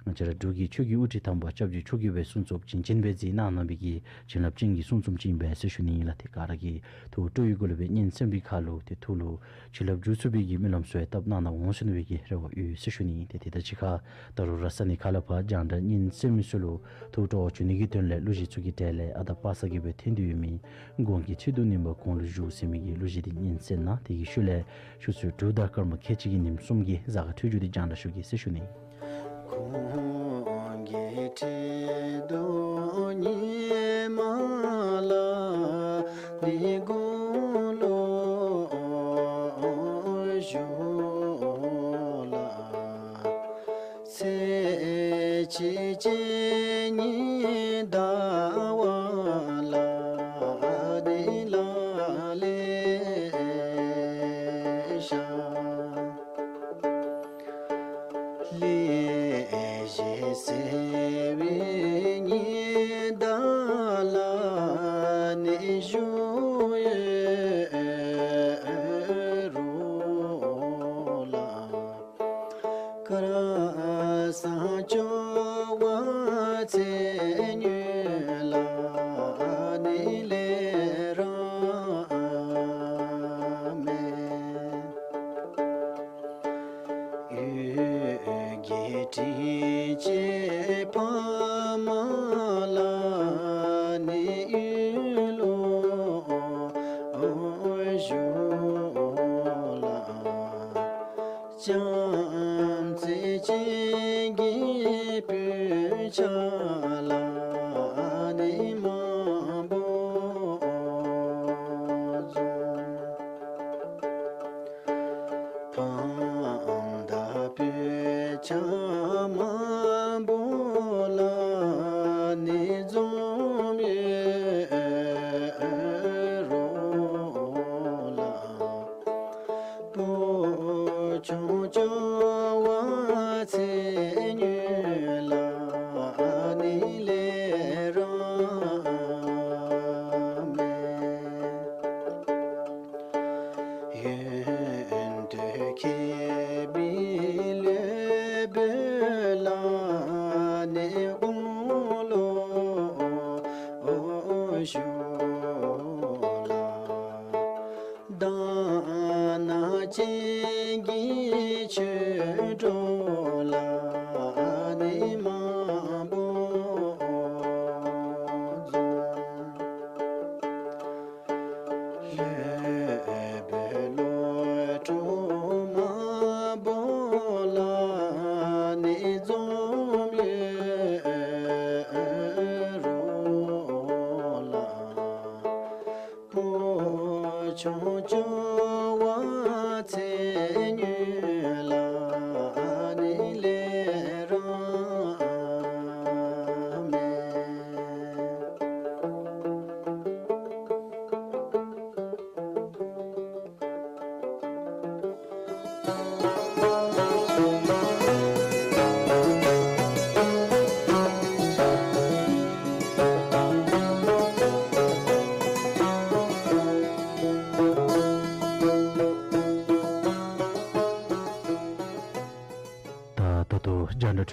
ང་བཅས་ར་འབྲུག་གི་ཆོས་ཀྱི་དབུ་ཁྲིད་དམ་པ་སྐྱབས་རྗེ་མཆོག་གིས་སྦེ་གསུང་རྩོམ་བྱིན་ཅན་སྦེ་མཛད་གནང་གནང་བའི་གི་བྱིན་རླབས་ཅན་གྱི་གསུང་རྩོམ་ཅིག་ཨིན་པས་ཟེར་ཞུ་ནི་ཨིན་ལགས། དེ་ག་ར་གིས་ཐུགས་སྤྲོ་བའི་སྒོ་ལས་སྦེ་སྙན་གསན་པའི་ཁར་ལུ་དེ་ཐུགས་ལུ་བྱིན་རླབས་འཇུག་ཚུགས་པའི་གི་སྨོན་ལམ་གསོལ་བ་བཏབ་གནང་གནང་འོང་ཟེར་ནི་སྦེ་གི་རེ་བ་ཡོད་ཟེར་ཞུ་ནི་ཨིན། དེ་དེ་དང་གཅིག་ཁར་ད་རུང་ར་ས་གནས་ཁ་ལ་ཕ་རྒྱང་བསྒྲགས་སྙན་གསན་མི་ཚུ་ལུ་ཐུགས་སྤྲོ་བ་བྱིན་ནི་གི་དོན་ལས་གླུ་གཞས་ཚུ་གི་གྲས་ལས་ཨ་དང་པ་སངས་ཀྱིས་སྦེ་འཐེན་ཏེ་ཡོད་མི་གོང་གི་ཚིག་དུམ་གཉིས་པ་གོང་ལུ་བཞུགས་ཟེར་མི་གི་གླུ་གཞས་འདི་སྙན་གསན་གནང་། དེ་གི་ཤུལ་ལས་ཆུ་ཚོད་དྲུག་དང་སྐར་མ་ཁལ་གཅིག་གི་ཉིནམ་གསུམ་གྱི་གཟའ་སྐར་འཕྲོད་སྦྱོར་འདི་རྒྱང་བསྒྲགས་ཞུ་གེ་ཟེར་ཞུ་ནི། གོང་གི་ཚིག་དུམ་གཉིས་པ་ལ་ནི་གོང་ལུ་བཞུགས་ལགས། ཚེས་གཅིག་གཅིག་གཉིས་ཟླ་བ་ལ་ནི་ལ་ལེ་ཤ། ལེགས་བཤད་ཟེར་བའི་ཉི་ཟླ་ལ་ནི་བཞུགས་ཡོད་རུང་ལགས། སྐལ་བཟང་སྐྱོ་བ་ཚེ་སྔོན་ལ་ནི་ལས་ར་མེད། འོད་ཀྱི་སྤྲིན་ཆེ་ཕ་མ་ལ་ནི་འོད་ལུ་བཞུགས་ལགས། བྱམས་བརྩེ་ཅན་གྱི་སྤུན་ཆ་ལ་ནི་མང་པོ་འཛོམས། ཕམ་དང་སྤུན་ཆ་མང་པོ་ལ་ནི་འཛོམས་ཡོད་རུང་ལགས། བུ་ཆུང་སྐྱོ་བ་ཚེ་སྔོན་ལ་ནི་ལས་ར་མེད། ཡོན་ཏན་མཁས་པའི་སློབ་དཔོན་ལ་ནི་དགུང་ལོ་བཞུགས་ལགས། དག་སྣང་ཅན་གྱི་ཆོས་གྲོགས་ལ་ནི་མང་པོ་འཛོམས། སློབ་དཔོན་སློབ་ཕྲུག་མང་པོ་ལ་ནི་འཛོམས་ཡོད་རུང་ལགས། བུ་ཆུང་སྐྱོ་བ་ཚེ་སྔོན་ལ་ནི་ལས་ར་མེད།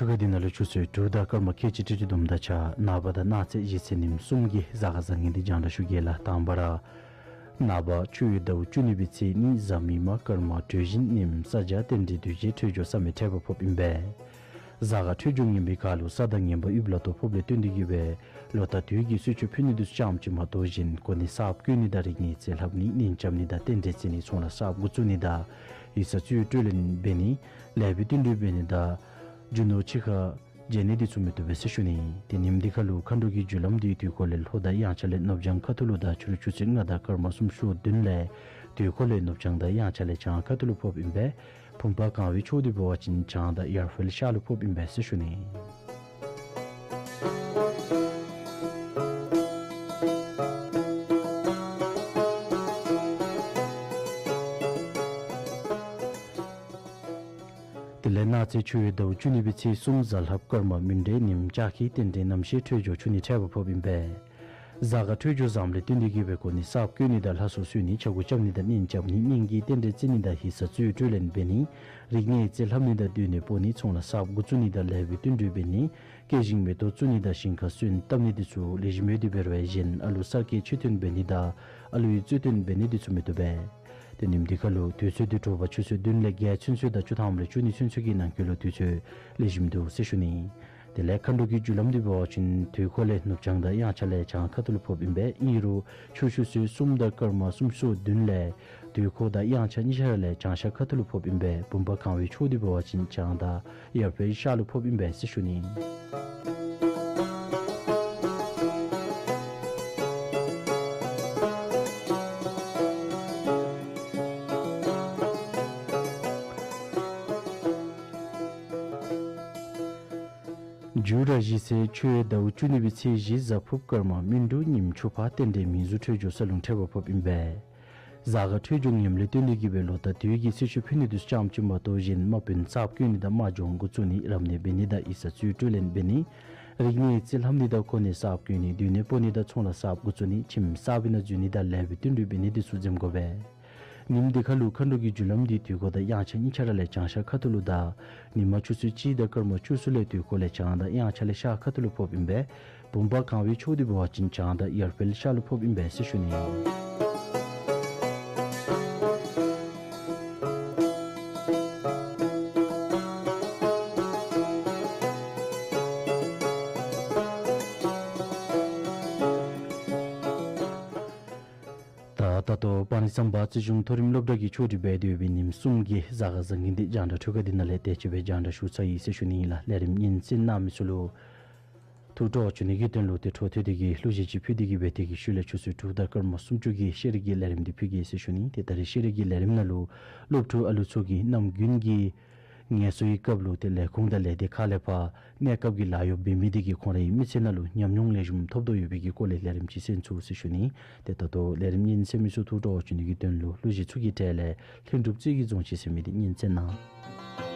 ཆུ་ཁ་འདི་ནང་ལུ་ཆུ་ཚོད་དྲུག་དང་སྐར་མ་ཁལ་གཅིག་ཁྲི་གཅིག་བསྡོམས་དང་ཆ་ནངས་པ་དང་གནངས་ཚེ་གཞེས་ཚེས་ཉིནམ་གསུམ་གྱི་གཟའ་སྐར་བཟང་ངན་འདི་རྒྱང་བསྒྲགས་ཞུ་གེ་ལགས། དང་པ་ར་ནངས་པ་ཆུ་ཡོས་ཟླཝ་བཅུ་གཉིས་པའི་ཚེས་གཉིས་གཟའ་མིག་དམར་སྐར་མ་དྲོས་བཞིན་ཉིནམ་ས་བྱ་རྟེན་འབྲེལ་དུས་བརྒྱད་འཕྲོད་སྦྱོར་བསམ་མེད་འཕྲད་པ་ཕོགཔ་ཨིན་པས། གཟའ་སྐར་འཕྲོད་སྦྱོར་ངན་པའི་ཁར་ལུ་ས་དང་ངན་པ་ཡུལ་ལ་དོ་ཕོགཔ་ལས་བརྟེན་ཏེ་གིས་སྦེ་ལོ་ཟླ་དུས་ཀྱི་གསོལ་མཆོད་ཕུལ་ནི་འདི་ཚུ་རྐྱངམ་ཅིག་མ་གཏོགས་གཞན་གོ་གནས་གསརཔ་བསྐོ་ནི་དང་རིག་གནས་རྩིས་ལྷབ་ནི་གཉེན་རྐྱབ་ནི་དང་རྟེན་འབྲེལ་བརྩི་ནི་ཚོང་ལཱ་གསརཔ་འགོ་བཙུགས་ནི་དང་ཡིག་ཚང་རྩིས་སྤྲོད་ལེན་འབད་ནི་ལེགས་པའི་བསྟུན་གྲོས་འབད་ནི་དང་རྒྱུ་ནོར་ཕྱི་ཁར་བརྗེ་ནི་འདི་ཚུ་མི་བཏུབ་པས་ཟེར་ཞུ་ནི། ཏེ་ཉིནམ་འདི་ཁར་ལུ་མཁའ་འགྲོ་གི་རྒྱུ་ལམ་འདི་དུས་འཁོར་ལས་ལྷོ་དང་དབྱངས་འཆར་ལས་ནུབ་བྱང་ཁ་ཐུག་ལུ་དང་ཕྱི་རུ་ཆུ་ཚོད་ལྔ་དང་སྐར་མ་སུམ་ཅུ་སོ་བདུན་ལས་དུས་འཁོར་ལས་ནུབ་བྱང་དང་དབྱངས་འཆར་ལས་བྱང་ཁ་ཐུག་ལུ་ཕོགཔ་ཨིན་པས། བུམ་པ་གང་བའི་ཕྱོགས་འདི་འབད་བ་ཅིན་བྱང་དང་ཡར་འཕེལ་ཤར་ལུ་ཕོགཔ་ཨིན་པས་ཟེར་ཞུ་ནི། དེ་ལས་གནངས་ཚེ་ཆུ་ཡོས་ཟླཝ་བཅུ་གཉིས་པའི་ཚེས་གསུམ་གཟའ་ལྷགཔ་སྐར་མ་མི་འདྲའི་ཉིནམ་ལྕགས་ཁྱི་རྟེན་འབྲེལ་རྣམ་ཤེས་འཕྲོད་སྦྱོར་ཆུ་ནི་འཕྲད་པ་ཕོགཔ་ཨིན་པས། གཟའ་སྐར་འཕྲོད་སྦྱོར་བཟངམ་ལས་བརྟེན་ཏེ་གིས་སྦེ་གོ་གནས་གསརཔ་བསྐོ་ནི་དང་ལྷ་སྲུང་གསོལ་ནི་ཆ་བགོས་རྐྱབ་ནི་དང་གཉེན་རྐྱབ་ནི་གཉེན་གྱི་རྟེན་འབྲེལ་བརྩི་ནི་དང་ཡིག་ཚང་རྩིས་སྤྲོད་ལེན་འབད་ནི་རིག་གནས་རྩིས་ལྷབ་ནི་དང་སྡོད་གནས་སྤོ་ནི་ཚོང་ལཱ་གསརཔ་འགོ་བཙུགས་ནི་དང་ལེགས་པའི་བསྟུན་གྲོས་འབད་ནི་སྐྱེ་ཞིང་མེ་ཏོག་བཙུགས་ནི་དང་ཞིང་ཁར་སོན་བཏབ་ནི་འདི་ཚུ་ལེགས་ཤོམ་ཡོད་དེ་འབད་རུང་གཞན་ཨ་ལུ་གསར་སྐྱེས་ཆོས་སྟོན་འབད་ནི་དང་ཨ་ལུའི་རྩོད་སྟོན་འབད་ནི་འདི་ཚུ་མི་བཏུབ་པས། ཏེ་ཉིནམ་འདི་ཁར་ལུ་དུས་ཚོད་འདི་དྲོ་པ་ཆུ་ཚོད་བདུན་ལས་བརྒྱད་ཚུན་ཚོད་དང་བཅུ་ཐམ་ལས་བཅུ་གཉིས་ཚུན་ཚོད་ཀྱི་ནང་འཁོད་ལུ་དུས་ཚོད་ལེགས་ཤོམ་འདུག་ཟེར་ཞུ་ནི། དེ་ལས་མཁའ་འགྲོ་གི་རྒྱུ་ལམ་འདི་འབད་བ་ཅིན་དུས་འཁོར་ལས་ནུབ་བྱང་དང་དབྱངས་འཆར་ལས་བྱང་ཁ་ཐུག་ལུ་ཕོགཔ་ཨིན་པས། ཨིན་རུང་ཕྱི་རུ་ཆུ་ཚོད་གསུམ་དང་སྐར་མ་སུམ་ཅུ་སོ་བདུན་ལས་དུས་འཁོར་དང་དབྱངས་འཆར་གཉིས་ཆ་ར་ལས་བྱང་ཤར་ཁ་ཐུག་ལུ་ཕོགཔ་ཨིན་པས། བུམ་པ་གང་བའི་ཕྱོགས་འདི་འབད་བ་ཅིན་བྱང་དང་ཡར་འཕེལ་ཤར་ལུ་ཕོགཔ་ཨིན་པས་ཟེར་ཞུ་ནི། མཇུག་ར་གཞེས་ཚེས་ཆུ་ཡོས་ཟླཝ་བཅུ་གཉིས་པའི་ཚེས་བཞི་གཟའ་ཕུརཔ་སྐར་མ་སྨིན་དྲུག་ཉིནམ་ཆུ་ཕག་རྟེན་འབྲེལ་མིང་གཟུགས་འཕྲོད་སྦྱོར་ས་རླུང་འཕྲད་པ་ཕོགཔ་ཨིན་པས། གཟའ་སྐར་འཕྲོད་སྦྱོར་ངནམ་ལས་བརྟེན་ཏེ་གིས་སྦེ་ལོ་ཟླ་དུས་ཀྱི་གསོལ་མཆོད་ཕུལ་ནི་འདི་ཚུ་རྐྱངམ་ཅིག་མ་གཏོགས་གཞན་དམག་དཔོན་གསརཔ་བསྐོ་ནི་དང་དམག་སྦྱོང་འགོ་བཙུགས་ནི་རབ་གནས་འབད་ནི་དང་ཡིག་ཚང་རྩིས་སྤྲོད་ལེན་འབད་ནི་རིག་གནས་རྩིས་ལྷབ་ནི་དང་གོ་གནས་གསརཔ་བསྐོ་ནི་སྡོད་གནས་སྤོ་ནི་དང་ཚོང་ལཱ་གསརཔ་འགོ་བཙུགས་ནི་ཁྱིམ་གསར་པའི་ནང་འཛུལ་ནི་དང་ལེགས་པའི་བསྟུན་གྲོས་འབད་ནི་འདི་ཚུ་འཛེམ་དགོ་པས། ཉིནམ་འདི་ཁར་ལུ་མཁའ་འགྲོ་གི་རྒྱུ་ལམ་འདི་དུས་འཁོར་དང་དབྱངས་འཆར་གཉིས་ཆ་ར་ལས་བྱང་ཤར་ཁ་ཐུག་ལུ་དང་ཉི་མ་ཆུ་ཚོད་གཅིག་དང་སྐར་མ་བཅུ་གསུམ་ལས་དུས་འཁོར་ལས་བྱང་དང་དབྱངས་འཆར་ལས་ཤར་ཁ་ཐུག་ལུ་ཕོགཔ་ཨིན་པས། བུམ་པ་གང་བའི་ཕྱོགས་འདི་འབད་བ་ཅིན་བྱང་དང་ཡར་འཕེལ་ཤར་ལུ་ཕོགཔ་ཨིན་པས་ཟེར་ཞུ་ནི། ད་ད་ལྟོ་པཱ་ཎི་སམ་བྷ་རྩིས་གཞུང་མཐོ་རིམ་སློབ་གྲྭ་གི་ཆོས་ཁྲིད་འབད་དེ་ཡོད་པའི་ཉིནམ་གསུམ་གྱི་གཟའ་སྐར་བཟང་ངན་འདི་རྒྱང་བསྒྲགས་འཕྲུལ་ཁང་འདི་ནང་ལས་དེ་ཅིག་སྦེ་རྒྱང་བསྒྲགས་ཞུ་ཚར་ཡི་ཟེར་ཞུ་ནི་ལགས། ལས་རིམ་ཉན་གསན་གནང་མི་ཚུ་ལུ་ཐུགས་སྤྲོ་བ་བྱིན་ནི་གི་དོན་ལུ་ཏེ་འཕྲོ་མཐུད་དེ་གིས་གླུ་གཞས་ཅིག་ཕུལ་ཏེ་གིས་སྦེ་དེ་གི་ཤུལ་ལས་ཆུ་ཚོད་དྲུག་དང་སྐར་མ་སུམ་ཅུ་གི་ཤེས་རིག་གི་ལས་རིམ་འདི་ཕུལ་གེ་ཟེར་ཞུ་ནི། ཏེ་ད་རེས་ཤེས་རིག་གི་ལས་རིམ་ནང་ལུ་སློབ་ཕྲུག་ཨ་ལུ་ཚུ་གིས་གནམ་དགུན་གྱི་ངལ་གསོའི་སྐབས་ལུ་ཏེ་ལས་ཁུངས་དང་ལས་སྡེ་ཁག་ལས་ཕར་གནས་སྐབས་ཀྱི་ལཱ་གཡོག་འབད་མི་འདི་གིས་ཁོང་རའི་མི་ཚེ་ནང་ལུ་ཉམས་མྱོང་ལེགས་ཤོམ་ཐོབ་དོ་ཡོད་པའི་གི་སྐོར་ལས་ལས་རིམ་ཅིག་གསན་ཚུགས་ཟེར་ཞུ་ནི། ཏེ་ད་ལྟོ་ལས་རིམ་ཉན་གསན་མི་ཚུ་ཐུགས་སྤྲོ་བ་བྱིན་ནི་གི་དོན་ལུ་གླུ་གཞས་ཚུ་གི་གྲས་ལས་ལྷུན་གྲུབ་རྩེ་གི་རྫོང་གཞིས་ཟེར་མི་འདི་ཉན་གསན་གནང་།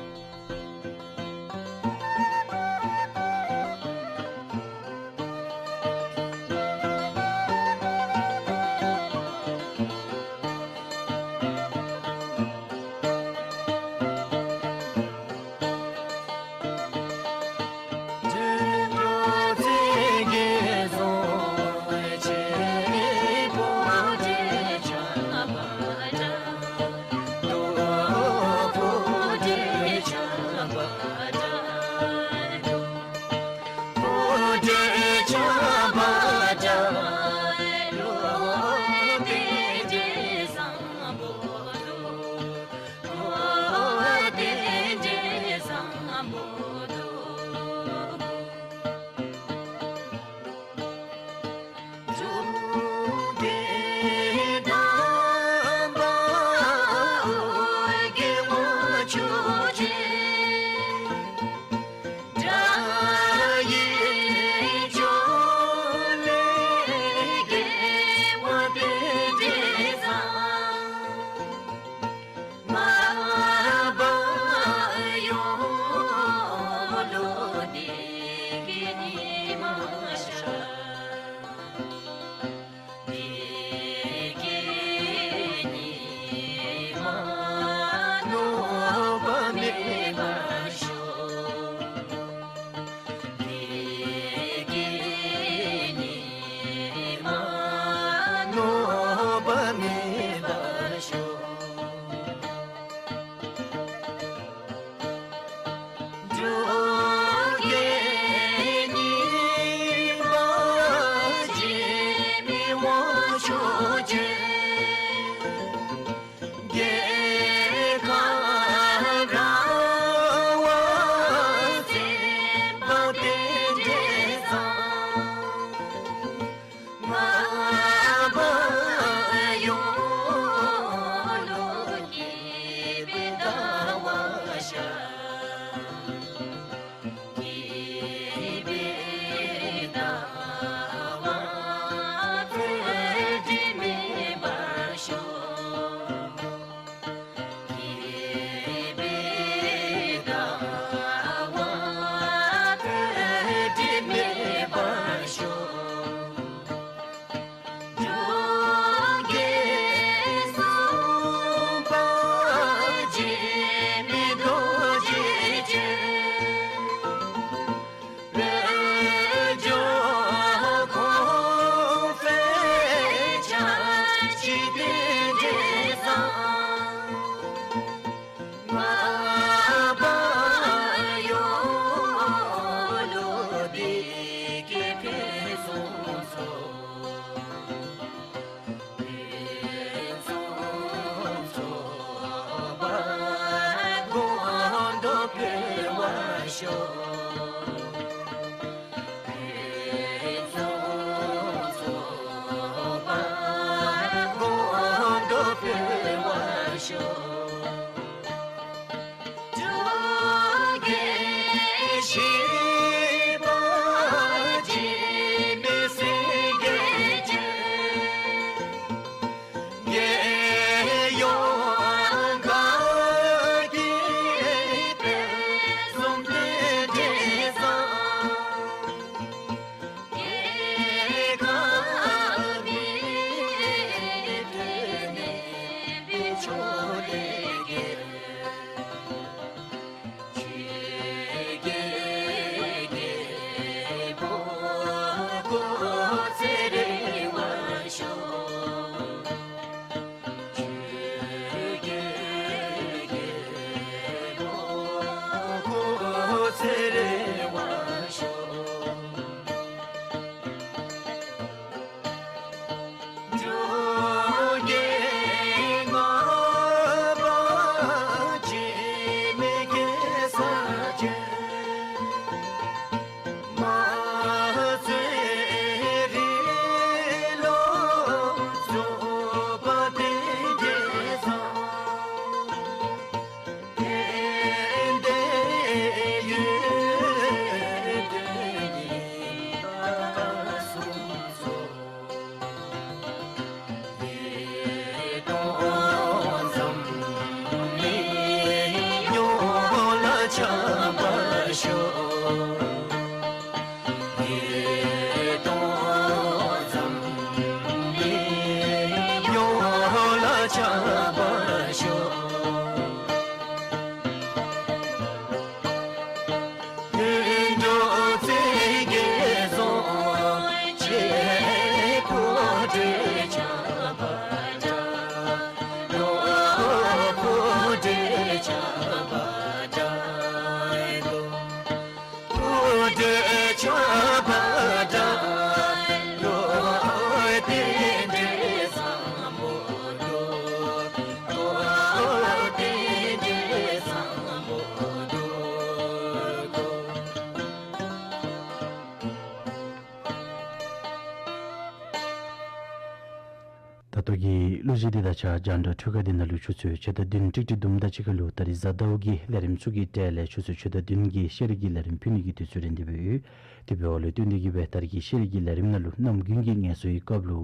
ད་ལྟོ་གི་གླུ་གཞས་འདི་དང་གཅིག་ཁར་རྒྱང་བསྒྲགས་འཕྲུལ་ཁང་འདི་ནང་ལུ་ཆུ་ཚོད་ཕྱེད་དང་བདུན་ཀྲིག་ཀྲི་དུམ་དང་གཅིག་ཁར་ལུ་ད་རིས་གཟའ་ཟླཝ་གི་ལས་རིམ་ཚུ་གི་གྲས་ལས་ཆུ་ཚོད་ཕྱེད་དང་བདུན་གྱི་ཤེས་རིག་གི་ལས་རིམ་ཕུལ་ནི་གི་དུས་ཚོད་རན་ཏེ་འབད་ཡོད། དེ་འབདཝ་ལས་བརྟེན་ཏེ་གིས་སྦེ་ད་རིས་ཀྱི་ཤེས་རིག་གི་ལས་རིམ་ནང་ལུ་གནམ་དགུན་གྱི་ངལ་གསོའི་སྐབས་ལུ་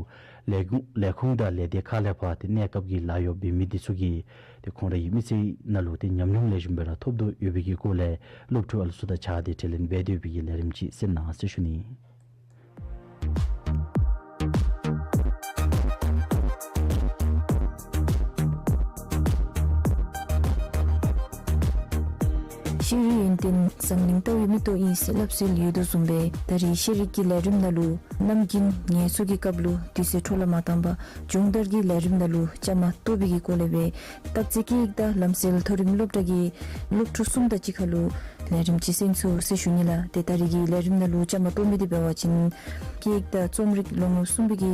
ལས་ཁུངས་ལས་ཁུངས་དང་ལས་སྡེ་ཁག་ལས་ཕར་ཏེ་གནས་སྐབས་ཀྱི་ལཱ་གཡོག་འབད་མི་འདི་ཚུ་གིས་ཏེ་ཁོང་རའི་མི་ཚེ་ནང་ལུ་ཏེ་ཉམས་མྱོང་ལེགས་ཤོམ་སྦེ་ར་ཐོབ་དོ་ཡོད་པའི་གི་སྐོར་ལས་སློབ་ཕྲུག་ཨ་ལུ་ཚུ་དང་གཅིག་ཁར་ཏེ་དྲི་ལན་འབད་དེ་ཡོད་པའི་གི་ལས་རིམ་ཅིག་གསན་གནང་ཟེར་ཞུ་ནི། ཤེས་རིག་ཡོན་ཏན་འཛམ་གླིང་ལྟ་བའི་མིག་ཏོ་ཨིན་ཟེར་སླབ་སྲོལ་ཡོད་དོ་བཟུམ་སྦེ་ད་རིས་ཤེས་རིག་གི་ལས་རིམ་ནང་ལུ་གནམ་དགུན་ངལ་གསོ་གི་སྐབས་ལུ་དུས་ཚོད་འཕྲོ་བརླག་མ་བཏང་པར་སྦྱོང་བརྡར་གྱི་ལས་རིམ་ནང་ལུ་བཅའ་མར་གཏོགས་པའི་གི་སྐོར་ལས་སྦེ་བརྟག་དཔྱད་ཀྱི་དང་ལམ་སྲོལ་མཐོ་རིམ་སློབ་གྲྭ་གི་སློབ་ཕྲུག་གསུམ་དང་གཅིག་ཁར་ལུ་ ལས་རིམ་ཅིག་གསན་ཚུགས་ཟེར་ཞུ་ནི་ལགས། ཏེ་ད་རེས་ཀྱི་ལས་རིམ་ནང་ལུ་བཅའ་མར་གཏོགས་མི་འདི་འབད་བ་ཅིན་སྐད་ཡིག་དང་རྩོམ་རིག་ལོ་ངོ་གསུམ་པའི་གི་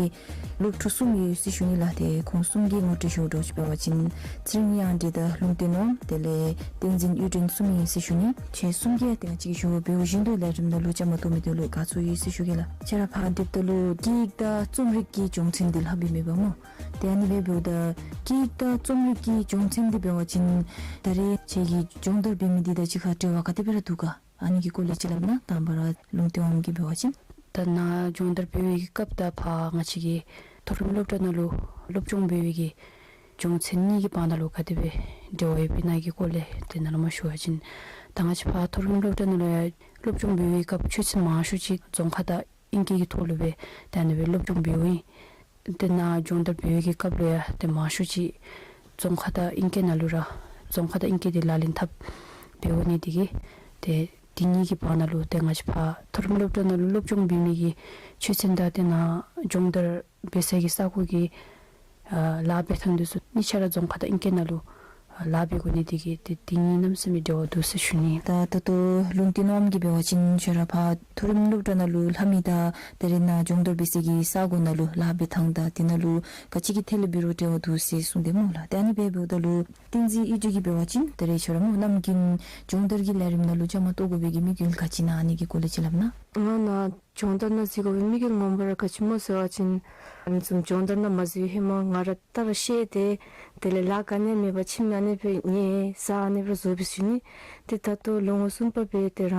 སློབ་ཕྲུག་གསུམ་ཡོད་ཟེར་ཞུ་ནི་ལགས། ཏེ་ཁོང་གསུམ་གྱིས་ངོ་སྤྲོད་ཞུ་དོ་ཅིག་འབད་བ་ཅིན་ཚེ་རིང་དབྱངས་སྒྲོན་དང་ལུང་བསྟན་ནོར་བུ་དེ་ལས་བསྟན་འཛིན་གཡུ་སྒྲོན་གསུམ་ཨིན་ཟེར་ཞུ་ནི། ཁྱེད་གསུམ་གྱིས་ཏེ་ང་བཅས་ཀྱིས་ཞུ་བ་འབདཝ་བཞིན་དུ་ལས་རིམ་ནང་ལུ་བཅའ་མར་གཏོགས་མི་འདི་ལུ་དགའ་ཚོར་ཡོད་ཟེར་ཞུ་གེ་ལགས། ཁྱོད་ར་ཕར་དེབ་ད་ལུ་སྐད་ཡིག་དང་རྩོམ་རིག་གི་སྦྱོང་ཚན་འདི་ལྷག་སྦེ་མེད་པ་སྨོ། ཏེ་ཨ་ནི་སྦེ་འབདཝ་ད་སྐད་ཡིག་དང་རྩོམ་རིག་གི་སྦྱོང་ཚན་འདི་འབད་བ་ཅིན་ད་རེས་ཁྱོད་ཀྱིས་སྦྱོང་བརྡར་འབད་མི་འདི་དང་གཅིག་ཁར་འབྲེལ་བ་ག་དེ་སྦེ་ར་འདུག་ག། ཨ་ནི་གི་སྐོར་ལས་ཅིག་སླབ་ན། དང་པ་ར་ལུང་བསྟན་དབངམོ་གིས་འབད་བ་ཅིན། ད་ནཱ་སྦྱོང་བརྡར་འབད་བའི་གི་སྐབས་དང་ཕར་ང་བཅས་ཀྱི་མཐོ་རིམ་སློབ་གྲྭ་ནང་ལུ་སློབ་སྦྱོང་འབད་བའི་གི་སྦྱོང་ཚན་གཉིས་ཀྱི་བར་ན་ལུ་ག་དེ་སྦེ་འབྲེལ་བ་ཡོདཔ་ཨིན་ན་གི་སྐོར་ལས་ཏེ་ནཱ་ལུ་མར་ཞུ་བ་ཅིན། ད་ང་བཅས་ཕར་མཐོ་རིམ་སློབ་གྲྭ་ནང་ལུ་ཡང་སློབ་སྦྱོང་འབད་བའི་སྐབས་ཆོས་ཚན་མང་ཤོས་ཅིག་རྫོང་ཁ་དང་ཨིང་སྐད་ཀྱི་ཐོག་ལུ་སྦེ་ད་ཨ་ནི་སྦེ་སློབ་སྦྱོང་འབདཝ་ཨིན། ཏེ་ནཱ་སྦྱོང་བརྡར་འབད་བའི་གི་སྐབས་ལུ་ཡང་ཏེ་མང་ཤོས་ཅིག་རྫོང་ཁ་དང་ཨིང་སྐད་ནང་ལུ་ར་རྫོང་ཁ་དང་ཨིང་སྐད་འདི་ལག་ལེན་འཐབ་འབད་འོང་ནི་དེ་གིས་ཏེ་དེ་གཉིས་ཀྱི་བར་ན་ལུ་ཏེ་ང་བཅས་ཕར་མཐོ་རིམ་སློབ་གྲྭ་ནང་ལུ་སློབ་སྦྱོང་འབད་མི་གི་ཆོས་ཚན་དང་ཏེ་ནཱ་སྦྱོང་བརྡར་འབད་ས་གི་ས་གོ་གི་ཨ་ལཱ་འབད་ཐངས་འདི་ཚུ་གཉིས་ཆ་ར་རྫོང་ཁ་དང་ཨིང་སྐད་ནང་ལུ་ཨ་ལཱ་འབད་དགོ་ནི་དེ་གིས་ཏེ་དེ་གཉིས་གནམ་མེད་ས་མེད་འབྲེལ་བ་འདུག་ཟེར་ཞུ་ནི། ད་ད་ལྟོ་ལུང་བསྟན་དབངམོ་གིས་འབད་བ་ཅིན་ཁྱོད་ར་ཕར་མཐོ་རིམ་སློབ་གྲྭ་ནང་ལུ་ལྷབ་མི་དང་ད་རེས་ནཱ་སྦྱོང་བརྡར་འབད་ས་གི་ས་གོ་ནང་ལུ་ལཱ་འབད་ཐངས་དང་དེ་ནང་ལུ་ག་ཅི་གི་ཐད་ལས་འབད་རུང་འབྲེལ་བ་འདུག་ཟེར་གསུངས་དེས་སྨོ་ལགས། ཏེ་ཨ་ནི་སྦེ་འབདཝ་ད་ལུ་བསྟན་འཛིན་གཡུ་སྒྲོན་གྱིས་འབད་བ་ཅིན་ད་རེས་ཁྱོད་ར་སྨོ་ནམ་རྒྱུན་སྦྱོང་བརྡར་གྱི་ལས་རིམ་ནང་ལུ་བཅའ་མར་གཏོགས་དགོ་པའི་གི་དམིགས་ཡུལ་ག་ཅི་ཨིན་ན་ཨ་ནི་གི་སྐོར་ལས་ཅིག་སླབ་ན། ང་ནཱ་སྦྱོང་བརྡར་ནང་འཛུལ་དགོ་པའི་དམིགས་ཡུལ་ངོ་མ་ར་ག་ཅི་སྨོ་ཟེར་བ་ཅིན་ཨ་ནི་བཟུམ་སྦྱོང་བརྡར་ནང་མ་འཛུལ་བའི་ཧེ་མ་ང་ར་ད་ར་ཤེས་ཏེ་དེ་ལས་ལཱ་ག་ནི་ཡང་མེད་པར་ཁྱིམ་ནང་ཨ་ནི་སྦེ་ཉལ་ཟ་ཨ་ནི་སྦེ་ར་བཟོ་བའི་ཤུལ་ནི། ཏེ་ད་ལྟོ་ལོ་ངོ་གསུམ་པ་འབད་དེ་ར་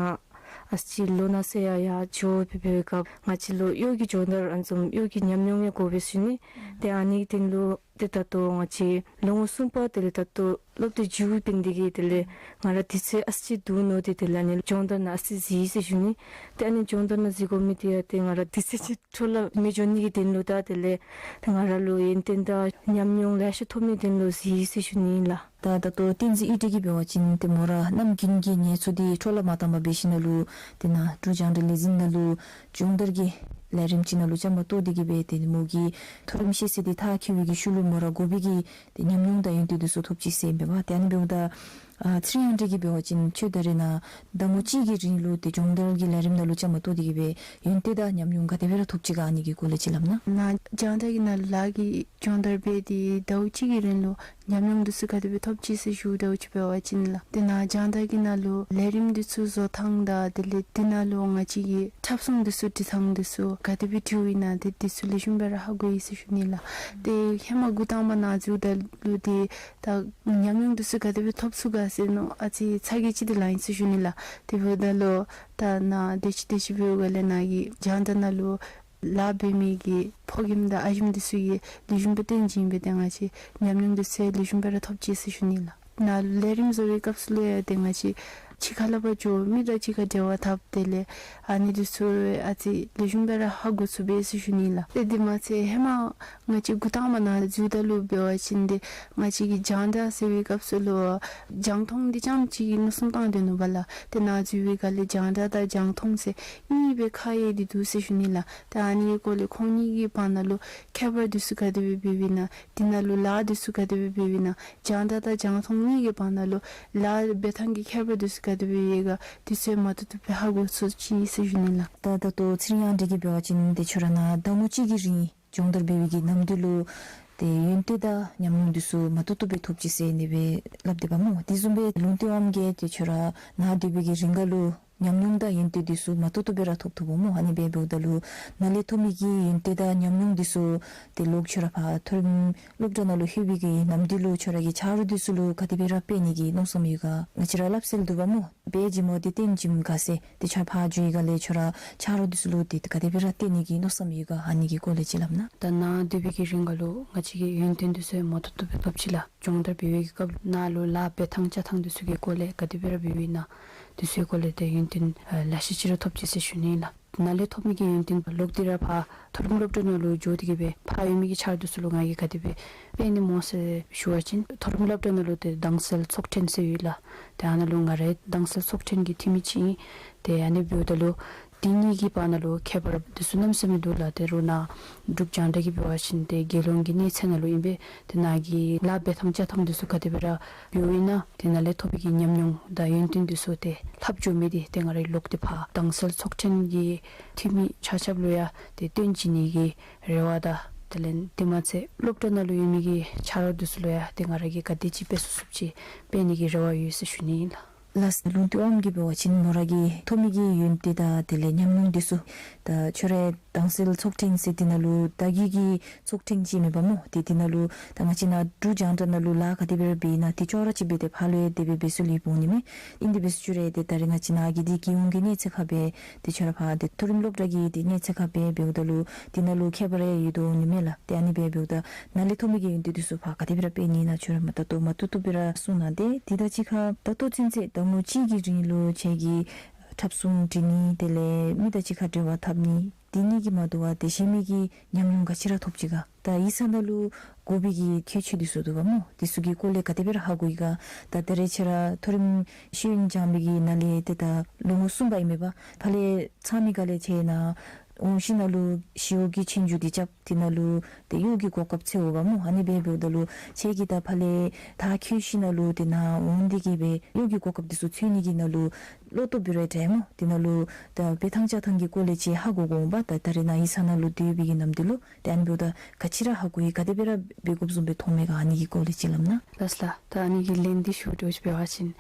ཨ་ཙི་ལོ་ན་ཚོད་ཡར་ཡར་འགྱོ་སྦེ་འབད་བའི་སྐབས་ང་བཅས་ལུ་གཡོག་གི་སྦྱོང་བརྡར་ཨ་ནི་བཟུམ་གཡོག་གི་ཉམས་མྱོང་ཡང་དགོ་པའི་ཤུལ་ནི། ཏེ་ཨ་ནི་གི་དོན་ལུ་ཏེ་ད་ལྟོ་ང་བཅས་ལོ་ངོ་གསུམ་པ་དེ་ལས་ད་ལྟོ་སློབ་དེབ་མཇུག་བསྡུ་ནི་དེ་གིས་དེ་ལས་ང་ར་དུས་ཚོད་ཨ་ཙི་འདུག་མནོ་སྟེ་དེ་ལས་ཨ་ནི་སྦྱོང་བརྡར་ནང་ཨ་ཙི་འཛུལ་ཡི་ཟེར་ཞུ་ནི། ཏེ་ཨ་ནི་སྦྱོང་བརྡར་ནང་འཛུལ་དགོ་མི་དེ་ཡང་ཏེ་ང་ར་དུས་ཚོད་ཅིག་འཕྲོ་བརླག་མི་འགྱོ་ནི་གི་དོན་ལུ་དང་དེ་ལས་ཏེ་ང་ར་ལུ་ཡོན་ཏན་དང་ཉམས་མྱོང་ལེ་ཤ་ཐོབ་ནི་དོན་ལུ་འཛུལ་ཡི་ཟེར་ཞུ་ནི་ཨིན་ལགས། ད་ད་ལྟོ་བསྟན་འཛིན་གཡུ་སྒྲོན་གྱིས་འབད་བ་ཅིན་ཏེ་མོ་ར་ནམ་རྒྱུན་གྱི་ངལ་འཚོ་འདི་འཕྲོ་བརླག་མ་བཏང་པར་འབད་ཞིནམ་ལས་ཏེ་ནཱ་འབྲུག་རྒྱང་བསྒྲགས་ལས་འཛིན་ནང་ལུ་སྦྱོང་བརྡར་གྱི་ལས་རིམ་ཅིག་ནང་ལུ་བཅའ་མར་གཏོགས་ཏེ་གིས་སྦེ་ཏེ་མོ་གི་མཐོ་རིམ་ཤེས་ཚད་འདི་མཐར་འཁྱོལ་བའི་གི་ཤུལ་ལུ་མོ་ར་དགོ་པའི་གི་ཏེ་ཉམས་མྱོང་དང་ཡོན་ཏན་འདི་ཚུ་ཐོབ་ཅི་ཟེར་ཨིན་པས། ཏེ་ཨ་ནི་འབདཝ་ད་ཨ་ཚེ་རིང་དབྱངས་སྒྲོན་གྱིས་འབད་བ་ཅིན་ཁྱོད་ད་རེས་ནཱ་ཟླ་ངོ་གཅིག་གི་རིང་ལུ་ཏེ་སྦྱོང་བརྡར་གྱི་ལས་རིམ་ནང་ལུ་བཅའ་མར་གཏོགས་ཏེ་གིས་སྦེ་ཡོན་ཏན་དང་ཉམས་མྱོང་ག་དེ་སྦེ་ར་ཐོབ་ཅི་ག་ཨ་ནི་གི་སྐོར་ལས་ཅིག་སླབ་ན། ནཱ་སྦྱང་བརྡར་གྱི་ནང་ལཱ་གི་སྦྱོང་བརྡར་འབད་དེ་ཟླཝ་གཅིག་གི་རིང་ལུ་ཉམས་མྱོང་འདི་ཚུ་ག་དེ་སྦེ་ཐོབ་ཅི་ཟེར་ཞུཝ་ད་ཅིག་འབད་བ་ཅིན་ལགས། ཏེ་ནཱ་སྦྱང་བརྡར་གྱི་ནང་ལུ་ལས་རིམ་འདི་ཚུ་བཟོ་ཐངས་དང་དེ་ལས་འདི་ནང་ལུ་ང་བཅས་ཀྱི་འཁྲབ་གསུང་འདི་ཚུ་འབྲི་ཐངས་འདི་ཚུ་ག་དེ་སྦེ་འབྲིཝ་ཨིན་ན་ཏེ་འདི་ཚུ་ལེགས་ཤོམ་སྦེ་ར་ཧ་གོ་ཡི་ཟེར་ཞུ་ནི་ལགས། ཏེ་ཧེ་མ་འགོ་དང་པ་ནཱ་འཛུལཝ་ད་ལུ་ཏེ་ད་ཉམས་མྱོང་འདི་ཚུ་ག་དེ་སྦེ་ཐོབ་ཚུགས་ག་ཟེར་མནོ་ཨ་ཙི་ཚ་གྱང་ཅིག་འདི་ལང་ཡི་ཟེར་ཞུ་ནི་ལགས། དེ་འབདཝ་ད་ལུ་ད་ནཱ་དེ་ཅིག་དེ་ཅིག་འབདཝ་ལས་ནཱ་གི་སྦྱང་བརྡར་ནང་ལུ་ལཱ་འབད་མི་གི་ཕོ་རྒནམ་དང་ཨ་ཞེམོ་འདི་ཚུ་གིས་ལེགས་ཤོམ་སྦེ་སྟོན་བྱིན་སྦེ་ཏེ་ང་བཅས་ཉམས་མྱོང་འདི་ཚུ་ལེགས་ཤོམ་སྦེ་ར་ཐོབ་ཅི་ཟེར་ཞུ་ནི་ལགས། ནཱ་ལས་རིམ་བཟོ་བའི་སྐབས་སུ་ལུ་ཡང་ཏེ་ང་བཅས་གཅིག་ཁར་ལུ་ཕར་འགྱོ་མི་དང་གཅིག་ཁར་འབྲེལ་བ་འཐབ་དེ་ལས་ཨ་ནི་འདི་ཚུ་ཨ་ཙི་ལེགས་ཤོམ་སྦེ་ར་ཧ་གོ་ཚུགས་པས་ཟེར་ཞུ་ནི་ལགས། ཏེ་དེ་མ་ཚད་ཧེ་མ་ང་བཅས་འགོ་དང་པ་ནཱ་འཛུལཝ་ད་ལུ་འབད་བ་ཅིན་ཏེ་ང་བཅས་ཀྱིས་སྦྱང་བརྡར་ཟེར་བའི་སྐབས་སུ་ལུ་རྒྱང་མཐོང་འདི་རྐྱངམ་ཅིག་གི་མནོ་བསམ་བཏང་སྡོད་ནུག་པ་ལགས། ཏེ་ནཱ་འཛུལ་བའི་སྒང་ལས་སྦྱང་བརྡར་དང་རྒྱང་མཐོང་ཟེར་གཉིས་སྦེ་ཁ་དབྱེ་སྟེ་འདུག་ཟེར་ཞུ་ནི་ལགས། ཏེ་ཨ་ནི་གི་སྐོར་ལས་ཁོང་གཉིས་ཀྱི་བར་ན་ལུ་ཁྱད་པར་འདི་ཚུ་ག་དེ་སྦེ་འབདཝ་ཨིན་ན། འདི་ནང་ལུ་ལཱ་འདི་ཚུ་ག་དེ་སྦེ་འབདཝ་ཨིན་ན། སྦྱང་བརྡར་དང་རྒྱང་མཐོང་གཉིས་ཀྱི་བར་ན་ལུ་ལཱ་འབད་ཐངས་ཀྱི་ཁྱད་པར་འདི་ཚུ་ག་དེ་སྦེ་ཡོད་ག་འདི་ཚུ་མ་ཐུབ་ཐུབ་སྦེ་ཧ་གོ་ཚུགས་ཅི་ཟེར་ཞུ་ནི་ལགས། ད་ད་ལྟོ་ཚེ་རིང་དབྱངས་སྒྲོན་གྱིས་འབད་བ་ཅིན་ཏེ་ཁྱོད་ར་ནཱ་ཟླ་ངོ་གཅིག་གི་རིང་སྦྱོང་བརྡར་འབད་བའི་གི་ནམ་དུས་ལུ་ཏེ་ཡོན་ཏན་དང་ཉམས་མྱོང་འདི་ཚུ་མ་ཐུབ་ཐུབ་སྦེ་ཐོབ་ཅི་ཟེར་ཨ་ནི་སྦེ་སླབ་སྡོདཔ་སྨོ། དེ་བཟུམ་སྦེ་ལུང་བསྟན་དབངམ་གིས་ཏེ་ཁྱོད་ར་ནཱ་སྡོད་པའི་གི་རིང་ག་ལུ་ཉམས་མྱོང་དང་ཡོན་ཏན་འདི་ཚུ་མ་ཐུབ་ཐུབ་སྦེ་ར་ཐོབ་ཐོབཔ་སྨོ། ཨ་ནི་སྦེ་འབདཝ་ད་ལུ་ནཱ་ལས་ཐོབ་མི་གི་ཡོན་ཏན་དང་ཉམས་མྱོང་འདི་ཚུ་ཏེ་ལོག་ཁྱོད་ར་ཕར་མཐོ་རིམ་སློབ་གྲྭ་ནང་ལུ་ལྷོད་པའི་གི་ནམ་དུས་ལུ་ཁྱོད་ར་གི་ཆ་རོགས་འདི་ཚུ་ལུ་ག་དེ་སྦེ་ར་འབད་ནི་གི་མནོ་བསམ་ཡོད་ག། ང་བཅས་ར་སླབ་སྲོལ་འདུག་པ་སྨོ། འབད་བྱིན་མོ་དེ་སྟོན་བྱིནམ་དགའ་ཟེར། ཏེ་ཁྱོད་ཕར་འགྱོ་བའི་སྒང་ལས་ཁྱོད་ར་ཆ་རོགས་འདི་ཚུ་ལུ་ཏེ་ག་དེ་སྦེ་ར་སྟོན་ནི་གི་མནོ་བསམ་ཡོད་ག། ཨ་ནི་གི་སྐོར་ལས་ཅིག་སླབ་ན། ད་ནཱ་སྡོད་པའི་གི་རིང་ག་ལུ་ང་བཅས་ཀྱིས་ཡོན་ཏན་འདི་ཚུ་མ་ཐུབ་ཐུབ་སྦེ་ཐོབ་ཅི་ལགས། སྦྱོང་བརྡར་འབད་བའི་གི་སྐབས་ནཱ་ལུ་ལཱ་འབད་ཐངས་བཅའ་ཐངས་འདི་ཚུ་གི་སྐོར་ལས་ག་དེ་སྦེ་ར་འབདཝ་ཨིན་ན་འདི་ཚུ་གི་སྐོར་ལས་ཏེ་ཡོན་ཏན་ཨ་ལེ་ཤ་ཅིག་ར་ཐོབ་ཅི་ཟེར་ཞུ་ནི་ལགས། ནཱ་ལས་ཐོབ་མི་གི་ཡོན་ཏན་ལོག་སྟེ་ར་ཕར་མཐོ་རིམ་སློབ་གྲྭ་ནང་ལུ་འགྱོ་སྟེ་གིས་སྦེ་ཕར་ཡོད་མི་གི་ཆ་རོགས་འདི་ཚུ་ལུ་ང་གིས་ག་དེ་སྦེ་འབད་ནི་སྨོ་ཟེར་ཞུ་བ་ཅིན་མཐོ་རིམ་སློབ་གྲྭ་ནང་ལུ་ཏེ་དྭངས་གསལ་ཚོགས་ཐེངས་ཟེར་ཡོད་ལགས། ཏེ་ཨ་ནཱ་ལུ་ང་ར་དྭངས་གསལ་ཚོགས་ཐེངས་ཀྱི་འཐུས་མི་ཅིག་ཨིན། ཏེ་ཨ་ནི་འབདཝ་ད་ལུ་ དེ་གཉིས་ཀྱི་བར་ན་ལུ་ཁྱད་པར་དེ་ཚུ་གནམ་མེད་ས་མེད་འདུག་ལགས། དེ་རུང་ནཱ་འབྲུག་རྒྱང་བསྒྲགས་ཀྱི་འབད་བ་ཅིན་ཏེ་རྒྱལ་ཡོངས་ཀྱི་གནས་ཚད་ནང་ལུ་ཨིན་པས། ཏེ་ནཱ་གི་ལཱ་འབད་ཐངས་བཅའ་ཐངས་དེ་ཚུ་ག་དེ་སྦེ་ར་ཡོདཔ་ཨིན་ན། ཏེ་ནཱ་ལས་ཐོབ་པའི་གི་ཉམས་མྱོང་དང་ཡོན་ཏན་དེ་ཚུ་ཏེ་ལྷབ་འགྱོ་མི་དེ་ཏེ་ང་རའི་ལོག་སྟེ་ཕར་དྭངས་གསལ་ཚོགས་ཕྲེང་གི་འཐུས་མི་ཆ་ཁྱབ་ལུ་ཡང་ཏེ་སྟོན་བྱིན་ནི་གི་རེ་བ་དང་དེ་ལས་དེ་མ་ཚད་སློབ་གྲྭ་ནང་ལུ་ཡོད་མི་གི་ཆ་རོགས་དེ་ཚུ་ལུ་ཡང་ཏེ་ང་ར་གིས་ག་དེ་ཅིག་འབད་ཚུགས་ཚུགསཔ་ཅིག་འབད་ནི་གི་རེ་བ་ཡོད་ཟེར་ཞུ་ནི་ཨིན་ལགས། ལགས། ལུང་བསྟན་དབངམོ་གིས་འབད་བ་ཅིན་མོ་ར་གི་ཐོབ་མི་གི་ཡོན་ཏན་དང་དེ་ལས་ཉམས་མྱོང་དེ་ཚུ་ད་ཁྱོད་རའི་དྭངས་གསལ་ཚོགས་ཕྲེང་ཟེར་དེ་ནང་ལུ་ད་གི་གི་ཚོགས་ཕྲེང་ཅིག་མེན་པ་སྨོ། ཏེ་དེ་ནང་ལུ་ད་ང་བཅས་ནཱ་འབྲུག་རྒྱང་བསྒྲགས་ནང་ལུ་ལཱ་ག་དེ་སྦེ་ར་འབད་ཨིན་ན་དེ་ཅོག་ར་ཅིག་སྦེ་ཏེ་ཕར་ལུ་ཡང་དེ་སྦེ་འབད་ཚུགས་ལེ་འོང་ནི་མས། ཨིན་དེ་འབད་ཚུགས་ཅི་རུང་ཏེ་ད་རེས་ང་བཅས་ནཱ་གི་འདི་རྒྱལ་ཡོངས་ཀྱི་གནས་ཚད་ཁར་སྦེ་ཏེ་ཁྱོད་ར་ཕར་ཏེ་མཐོ་རིམ་སློབ་གྲྭ་གི་ཏེ་གནས་ཚད་ཁར་སྦེ་འབདཝ་ད་ལུ་དེ་ནང་ལུ་ཁྱད་པར་ཡང་ཡོད་དོ་འོང་ནི་མས་ལགས། ཏེ་ཨ་ནི་སྦེ་འབདཝ་ད་ནཱ་ལས་ཐོབ་མི་གི་ཡོན་ཏན་དེ་ཚུ་ཕར་ག་དེ་སྦེ་ར་འབད་ནི་ཨིན་ན་ཁྱོད་ར་མ་ད་ལྟོ་མ་བཏུབ་བཏུབ་སྦེ་ར་གསུངས་གནང་སྟེ། དེ་དང་གཅིག་ཁར་ད་ལྟོ་ཚུན་ཚོད་ཟླ་ངོ་གཅིག་གི་རིང་ལུ་ཁྱེད་ཀྱིས་འཁྲབ་གསུང་འབྲི་ནི་དེ་ལས་མི་དང་གཅིག་ཁར་འབྲེལ་བ་འཐབ་ནི་དེ་གཉིས་ཀྱིས་མ་དོ་བར་ཏེ་གཞན་མི་གི་ཉམས་མྱོང་ག་ཅི་ར་ཐོབ་ཅི་ག། ད་ཡིག་ཚང་ནང་ལུ་དགོ་པའི་གི་ཁྱད་ཆོས་དེ་ཚུ་འདུག་པ་སྨོ། དེ་ཚུ་གི་སྐོར་ལས་ག་དེ་སྦེ་ར་ཧ་གོ་ཡི་ག། ད་ད་རེས་ཁྱོད་ར་མཐོ་རིམ་ཤེས་ཡོན་སྦྱང་མི་གི་ནང་ལས་ཏེ་ད་ལོ་ངོ་གསུམ་པ་ཨིན་མས་པ། ཕར་ལས་ཚང་མི་ག་ལས་ཁྱེད་ནཱ་འོང་ཞིནམ་ལས་ཞི་གཡོག་གི་ཆོས་རྒྱུགས་འདི་རྐྱབ། དེ་ནང་ལུ་ཏེ་གཡོག་གི་གོ་སྐབས་འཚོལཝ་སྨོ། ཨ་ནི་སྦེ་འབདཝ་ད་ལུ་ཁྱེད་ཀྱིས་ད་ཕར་ལས་མཐར་འཁྱོལ་ཞིནམ་ལས་ཏེ་ནཱ་འོང་སྟེ་གི་སྦེ་གཡོག་གི་གོ་སྐབས་དེ་ཚུ་འཚོལ་ནི་གི་ནང་ལུ་བློ་སྟོབས་འབད་རུང་ཡང་དྲག་སྨོ། དེ་ནང་ལུ་ད་འབད་ཐངས་བཅའ་ཐངས་ཀྱི་སྐོར་ལས་ཅིག་ཧ་གོ་དགོ་འོང་པ། ད་ད་རེས་ནཱ་ཡིག་ཚང་ནང་ལུ་སྡོད་པའི་གི་ནམ་དུས་ལུ་ཏེ་ཨ་ནི་འབདཝ་ད་ག་ཅི་ར་ཧ་གོ་ཡི། ག་དེ་སྦེ་ར་འབད་དགོཔ་བཟུམ་སྦེ་མཐོང་མས་ག། ཨ་ནི་གི་སྐོར་ལས་ཅིག་སླབ་གནང་། ལགས་ལགས། ད་ཨ་ནི་གི་ལན་འདི་ཞུ་དོ་ཅིག་འབད་བ་ཅིན་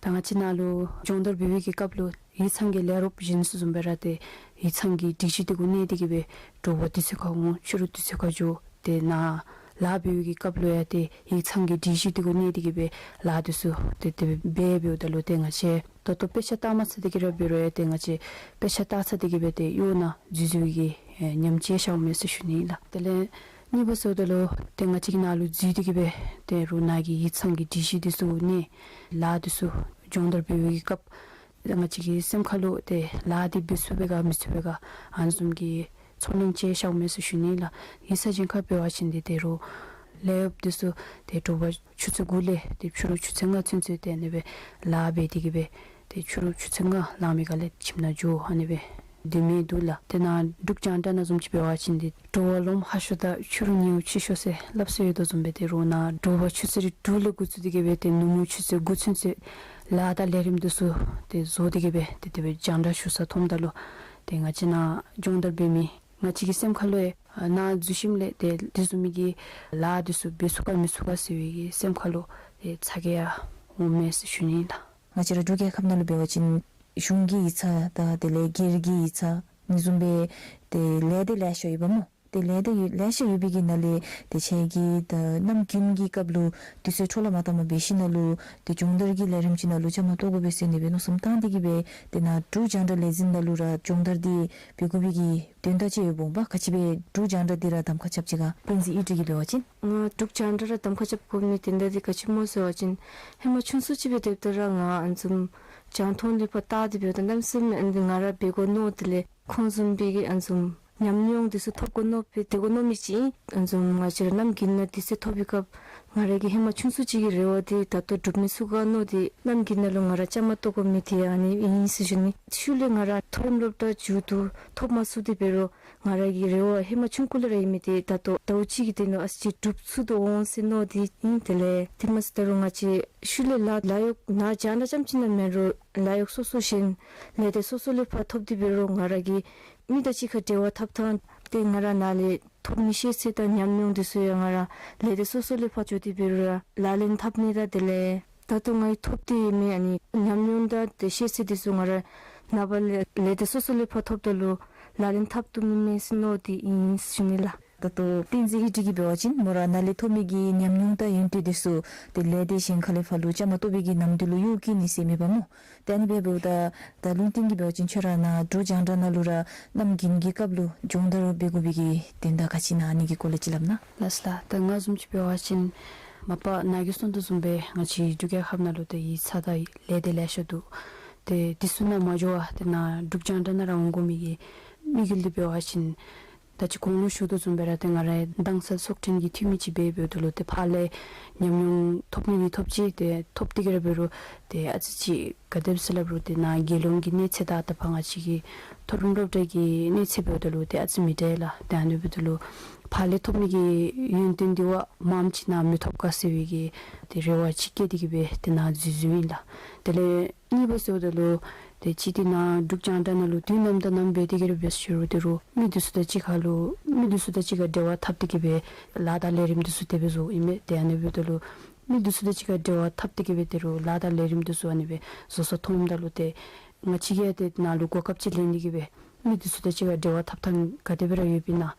ད་ང་བཅས་ནཱ་ལུ་སྦྱོང་བརྡར་འབད་བའི་གི་སྐབས་ལུ་ཡིག་ཚང་གི་ལས་རོགསཔ་གཞན་ཚུ་བཟུམ་སྦེ་ར་ཏེ་ཡིག་ཚང་གི་སྒྲིག་གཞི་དེ་གུ་གནས་ཏེ་གི་སྦེ་དྲོ་པ་དུས་ཚོད་ཁར་འོང་ཕྱི་རུ་དུས་ཚོད་ཁར་འགྱོ། ཏེ་ནཱ་ལཱ་འབད་བའི་གི་སྐབས་ལུ་ཡང་ཏེ་ཡིག་ཚང་གི་སྒྲིག་གཞི་དེ་གུ་གནས་ཏེ་གི་སྦེ་ལཱ་དེ་ཚུ་ཏེ་དེ་སྦེ་འབད་འབདཝ་ད་ལུ་ཏེ་ང་བཅས་ད་ལྟོ་དཔེ་ཆ་བལྟ་མ་ཚར་ཏེ་གི་ར་འབད་རུང་ཡང་ཏེ་ང་བཅས་དཔེ་ཆ་བལྟ་ཚར་ཏེ་གི་སྦེ་ཏེ་གཡོག་ནང་འཛུལ་འཛུལ་བའི་གི་ཨེ་ཉམས་ཅིག་ཤརཝ་མས་ཟེར་ཞུ་ནི་ཨིན་ལགས། དེ་ལས་གཉིས་པ་ཟེརཝ་ད་ལུ་ཏེ་ང་བཅས་ཀྱིས་ནཱ་ལུ་འཛུལ་ཏེ་གི་སྦེ་ཏེ་རོགས་ནཱ་གི་ཡིག་ཚང་གི་སྒྲིག་གཞི་དེ་ཚུ་ནང་ལཱ་དེ་ཚུ་སྦྱོང་བརྡར་འབད་བའི་གི་སྐབས་ང་བཅས་ཀྱི་སེམས་ཁར་ལུ་ཏེ་ལཱ་འདི་འབད་ཚུགས་པས་ག་མི་ཚུགས་པས་ག་ཨ་ནི་བཟུམ་གྱི་ཚོར་སྣང་ཅིག་ཤརཝ་མས་ཟེར་ཞུ་ནི་ལགས། ཡིག་ཚང་གཞན་ཁར་འབད་བ་ཅིན་ཏེ་ད་རུང་ལས་གཡོགཔ་དེ་ཚུ་ཏེ་དྲོ་པ་ཆུ་ཚོད་དགུ་ལས་ཏེ་ཕྱི་རུ་ཆུ་ཚོད་ལྔ་ཚུན་ཚོད་ཏེ་ཨ་ནི་སྦེ་ལཱ་འབད་དེ་གི་སྦེ་ཏེ་ཕྱི་རུ་ཆུ་ཚོད་ལྔ་ལང་མི་ག་ལས་ཁྱིམ་ནང་འགྱོ། ཨ་ནི་སྦེ་སྡོད་མི་འདུག་ལགས། ཏེ་ནཱ་འབྲུག་རྒྱང་བསྒྲགས་ནང་བཟུམ་ཅིག་འབད་བ་ཅིན་ཏེ་དྲོ་པ་ལོངམ་ཧ་ཤོས་དང་ཕྱི་རུ་ཉལཝ་ཕྱི་ཤོས་ཟེར་སླབ་སྲོལ་ཡོད་དོ་བཟུམ་སྦེ་ཏེ་རོགས་ནཱ་དྲོ་པ་ཆུ་ཚོད་དྲུག་ལས་འགོ་བཙུགས་ཏེ་གི་སྦེ་ཏེ་ནུབ་མོ་ཆུ་ཚོད་དགུ་ཚུན་ཚོད་ལཱ་དང་ལས་རིམ་དེ་ཚུ་ཏེ་བཟོ་སྟེ་གི་སྦེ་ཏེ་དེ་སྦེ་རྒྱང་བསྒྲགས་ཞུ་ས་མཐོངམ་ད་ལུ་ཏེ་ང་བཅས་ནཱ་སྦྱོང་བརྡར་འབད་མི་ང་བཅས་ཀྱི་སེམས་ཁར་ལུ་ཡང་ནཱ་འཛུལ་ཞིནམ་ལས་ཏེ་དེ་བཟུམ་མའི་གི་ལཱ་དེ་ཚུ་འབད་ཚུགས་ག་མི་ཚུགས་ག་ཟེར་བའི་གི་སེམས་ཁར་ལུ་ཏེ་ཚ་གྱང་ཡང་འོང་མས་ཟེར་ཞུ་ནི་ཨིན་ལགས། ང་བཅས་ར་འབྲུག་རྒྱལ་ཁབ་ནང་ལུ་འབད་བ་ཅིན་གཞུང་གི་ཡིག་ཚང་དང་དེ་ལས་སྒེར་གྱི་ཡིག་ཚང་ཨ་ནི་བཟུམ་སྦེ་ཏེ་ལས་སྡེ་ལེ་ཤ་ཡོད་པ་སྨོ། ཏེ་ལས་སྡེ་ཡོད་ལེ་ཤ་ཡོད་པའི་གི་ནང་ལས་ཏེ་ཁྱེད་ཀྱིས་ད་གནམ་དགུན་གྱི་སྐབས་ལུ་དུས་ཚོད་འཕྲོ་བརླག་མ་བཏང་པར་འབད་ཞིནམ་ལས་ཏེ་སྦྱོང་བརྡར་གྱི་ལས་རིམ་ཅིག་ནང་ལུ་བཅའ་མར་གཏོགས་དགོ་པས་ཟེར་ཨ་ནི་སྦེ་མནོ་བསམ་བཏང་སྟེ་གི་སྦེ་ཏེ་ནཱ་འབྲུག་རྒྱང་བསྒྲགས་ལས་འཛིན་ནང་ལུ་ར་སྦྱོང་བརྡར་འདི་འབད་དགོ་པའི་གི་དོན་དག་ཅིག་ཡོདཔ་འོང་པ། ག་ཅི་སྦེ་འབྲུག་རྒྱང་བསྒྲགས་འདི་ར་གདམ་ཁ་རྐྱབ་ཅི་ག། བསྟན་འཛིན་ཨི་ཏི་གིས་འབད་བ་ཅིན། ང་འབྲུག་རྒྱང་བསྒྲགས་ར་གདམ་ཁ་རྐྱབ་དགོ་མི་དོན་དག་འདི་ག་ཅི་སྨོ་ཟེར་བ་ཅིན་ཧེ་མ་ཆུང་སུ་ཅིག་སྦེ་སྡོདཔ་ད་ར་ང་ཨ་ནི་བཟུམ་རྒྱང་མཐོང་ལས་ཕར་བལྟ་སྟེ་འབདཝ་ད་གནམ་མེད་ས་མེད་ཨ་ནི་ང་ར་འབད་དགོ་མནོ། དེ་ལས་ཁོང་བཟུམ་སྦེ་གི་ཨ་ནི་བཟུམ་ཉམས་མྱོང་དེ་ཚུ་ཐོབ་དགོ་མནོ་སྦེ་སྡོད་དགོ་མནོ་མི་ཅིག་ཨིན། ཨ་ནི་བཟུམ་ང་བཅས་ར་གནམ་དགུན་ནང་དུས་ཚོད་ཐོབ་པའི་སྐབས་ང་ར་གི་ཧེ་མ་ཆུང་སུ་ཅིག་གི་རེ་བ་འདི་ད་ལྟོ་འགྲུབ་མི་ཚུགས་ག་མནོ་སྟེ་གནམ་དགུན་ནང་ལུ་ང་ར་བཅའ་མར་གཏོགས་དགོ་མི་དེ་ཨ་ནི་ཨིན་ཟེར་ཞུ་ནི། ཤུལ་ལས་ང་ར་མཐོ་རིམ་སློབ་གྲྭ་མཇུག་བསྡུ་ཐོབ་མ་ཚུགས་ཏེ་འབད་རུང་ང་ར་གི་རེ་བ་ཧེ་མ་ཆུང་ཀུ་ལས་ར་ཨིན་མི་དེ་ད་ལྟོ་ཟླཝ་གཅིག་གི་དོན་ལུ་ཨ་ཙི་ཅིག་འགྲུབ་ཚུགས་དོ་འོང་ཟེར་མནོ་སྟེ་ཨིན། དེ་ལས་དེ་མ་ཚད་ད་རུང་ང་བཅས་ཤུལ་ལས་ལཱ་ལཱ་གཡོག་ནཱ་རྒྱང་བསྒྲགས་རྐྱངམ་ཅིག་ནང་མེན་རུང་ལཱ་གཡོག་སོ་སོ་གཞན་ལས་སྡེ་སོ་སོ་ལས་ཕར་ཐོབ་སྟེ་འབད་རུང་ང་ར་གིས་མི་དང་གཅིག་ཁར་འབྲེལ་བ་འཐབ་ཐངས་ཏེ་ང་ར་ནཱ་ལས་ཐོབ་མི་ཤེས་ཚད་དང་ཉམས་མྱོང་དེ་ཚུ་ཡང་ང་ར་ལས་སྡེ་སོ་སོ་ལས་ཕར་འགྱོ་སྟེ་འབད་རུང་ལག་ལེན་འཐབ་ནི་དང་དེ་ལས་ད་ལྟོ་ང་གིས་ཐོབ་སྟེ་ཡོད་མི་ཨ་ནི་ཉམས་མྱོང་དང་ཏེ་ཤེས་ཚད་དེ་ཚུ་ང་ར་ནངས་པ་ལས་ལས་སྡེ་སོ་སོ་ལས་ཕར་ཐོབ་ད་ལུ་ལག་ལེན་འཐབ་བཏུབ་ནི་མས་ཟེར་མནོ་སྟེ་ཨིན་ཟེར་ཞུ་ནི་ལགས། ད་ལྟོ་བསྟན་འཛིན་ཨི་ཏི་གིས་འབད་བ་ཅིན་མོ་ར་ནཱ་ལས་ཐོབ་མི་གི་ཉམས་མྱོང་དང་ཡོན་ཏན་དེ་ཚུ་ཏེ་ལས་སྡེ་གཞན་ཁ་ལས་ཕར་ལུ་བཅའ་མར་གཏོགས་པའི་གི་ནམ་དུས་ལུ་གཡོག་བཀོལ་ནི་ཟེར་མེད་པ་སྨོ། ཏེ་ཨ་ནི་སྦེ་འབདཝ་ད་ད་ལུང་བསྟན་གྱིས་འབད་བ་ཅིན་ཁྱོད་ར་ནཱ་འབྲུག་རྒྱང་བསྒྲགས་ནང་ལུ་ར་གནམ་དགུན་གྱི་སྐབས་ལུ་སྦྱོང་བརྡར་འབད་དགོ་པའི་གི་དོན་དག་ག་ཅི་ཨིན་ན་ཨ་ནི་གི་སྐོར་ལས་ཅིག་སླབ་གནང་། ལགས་ལགས། ད་ང་བཟུམ་ཅིག་འབད་བ་ཅིན་མ་པ་ནཱ་གིས་གསུངས་དོ་བཟུམ་སྦེ་ང་བཅས་འབྲུག་རྒྱལ་ཁབ་ནང་ལུ་ཏེ་ཡིག་ཚང་དང་ལས་སྡེ་ལེ་ཤ་འདུག། ཏེ་དེ་ཚུ་ནང་མ་འགྱོ་བར་ཏེ་ནཱ་འབྲུག་རྒྱང་བསྒྲགས་ནང་ར་འོང་དགོ་མི་གི་དམིགས་ཡུལ་འདི་འབད་བ་ཅིན་ད་ ད་ཅི་གོང་ལུ་ཞུ་དོ་བཟུམ་སྦེ་ར་ཏེ་ང་རའི་དྭངས་གསལ་ཚོགས་དྲུང་གི་འཐུས་མི་ཅིག་འབད་འབདཝ་ད་ལུ་ཏེ་ཕར་ལས་ཉམས་མྱོང་ཐོབ་ནི་གི་ཐོབ་ཅི། ཏེ་ཐོབ་སྟེ་གི་ར་འབད་རུང་ཏེ་ཨ་ཙི་ཅིག་ག་དེ་སྦེ་ཟེར་སླབ་རུང་ཏེ་ནཱ་རྒྱལ་ཡོངས་ཀྱི་གནས་ཚད་དང་ད་ཕར་ང་བཅས་ཀྱི་མཐོ་རིམ་སློབ་གྲྭ་གི་གནས་ཚད་འབདཝ་ད་ལུ་ཏེ་ཨ་ཙི་མི་འདྲ་ལགས། ཏེ་ཨ་ནི་འབདཝ་ད་ལུ་ཕར་ལས་ཐོབ་ནི་གི་ཡོན་ཏན་འདི་བ་མངམ་ཅིག་ནཱ་མི་ཐོབ་ག་ཟེར་བའི་གི་ཏེ་རེ་བ་ཅིག་བསྐྱེད་དེ་གི་སྦེ་ཏེ་ནཱ་འཛུལ་འཛུལཝ་ཨིན་ལགས། དེ་ལས་གཉིས་པ་ཟེརཝ་ད་ལུ་ཏེ་ཅིག་ཏེ་ནཱ་འབྲུག་རྒྱང་བསྒྲགས་ནང་ལུ་དུས་ནམ་དང་ནམ་འབད་དེ་གི་ར་འབད་ཟེར་རུང་ཏེ་རུང་མི་འདི་ཚུ་དང་གཅིག་ཁར་ལུ་མི་འདི་ཚུ་དང་གཅིག་ཁར་འབྲེལ་བ་འཐབ་སྟེ་གི་སྦེ་ལཱ་དང་ལས་རིམ་འདི་ཚུ་དེ་སྦེ་བཟོཝ་ཨིན་མས། ཏེ་ཨ་ནི་འབདཝ་ད་ལུ་མི་འདི་ཚུ་དང་གཅིག་ཁར་འབྲེལ་བ་འཐབ་སྟེ་གི་སྦེ་ཏེ་རུང་ལཱ་དང་ལས་རིམ་འདི་ཚུ་ཨ་ནི་སྦེ་བཟོ་ས་མཐོངམ་ད་ལུ་ཏེ་ང་བཅས་ཀྱིས་ཏེ་ནཱ་ལུ་གོ་སྐབས་ཅིག་ལེན་ཏེ་གི་སྦེ་མི་འདི་ཚུ་དང་གཅིག་ཁར་འབྲེལ་བ་འཐབ་ཐངས་ག་དེ་སྦེ་ར་ཡོདཔ་ཨིན་ན།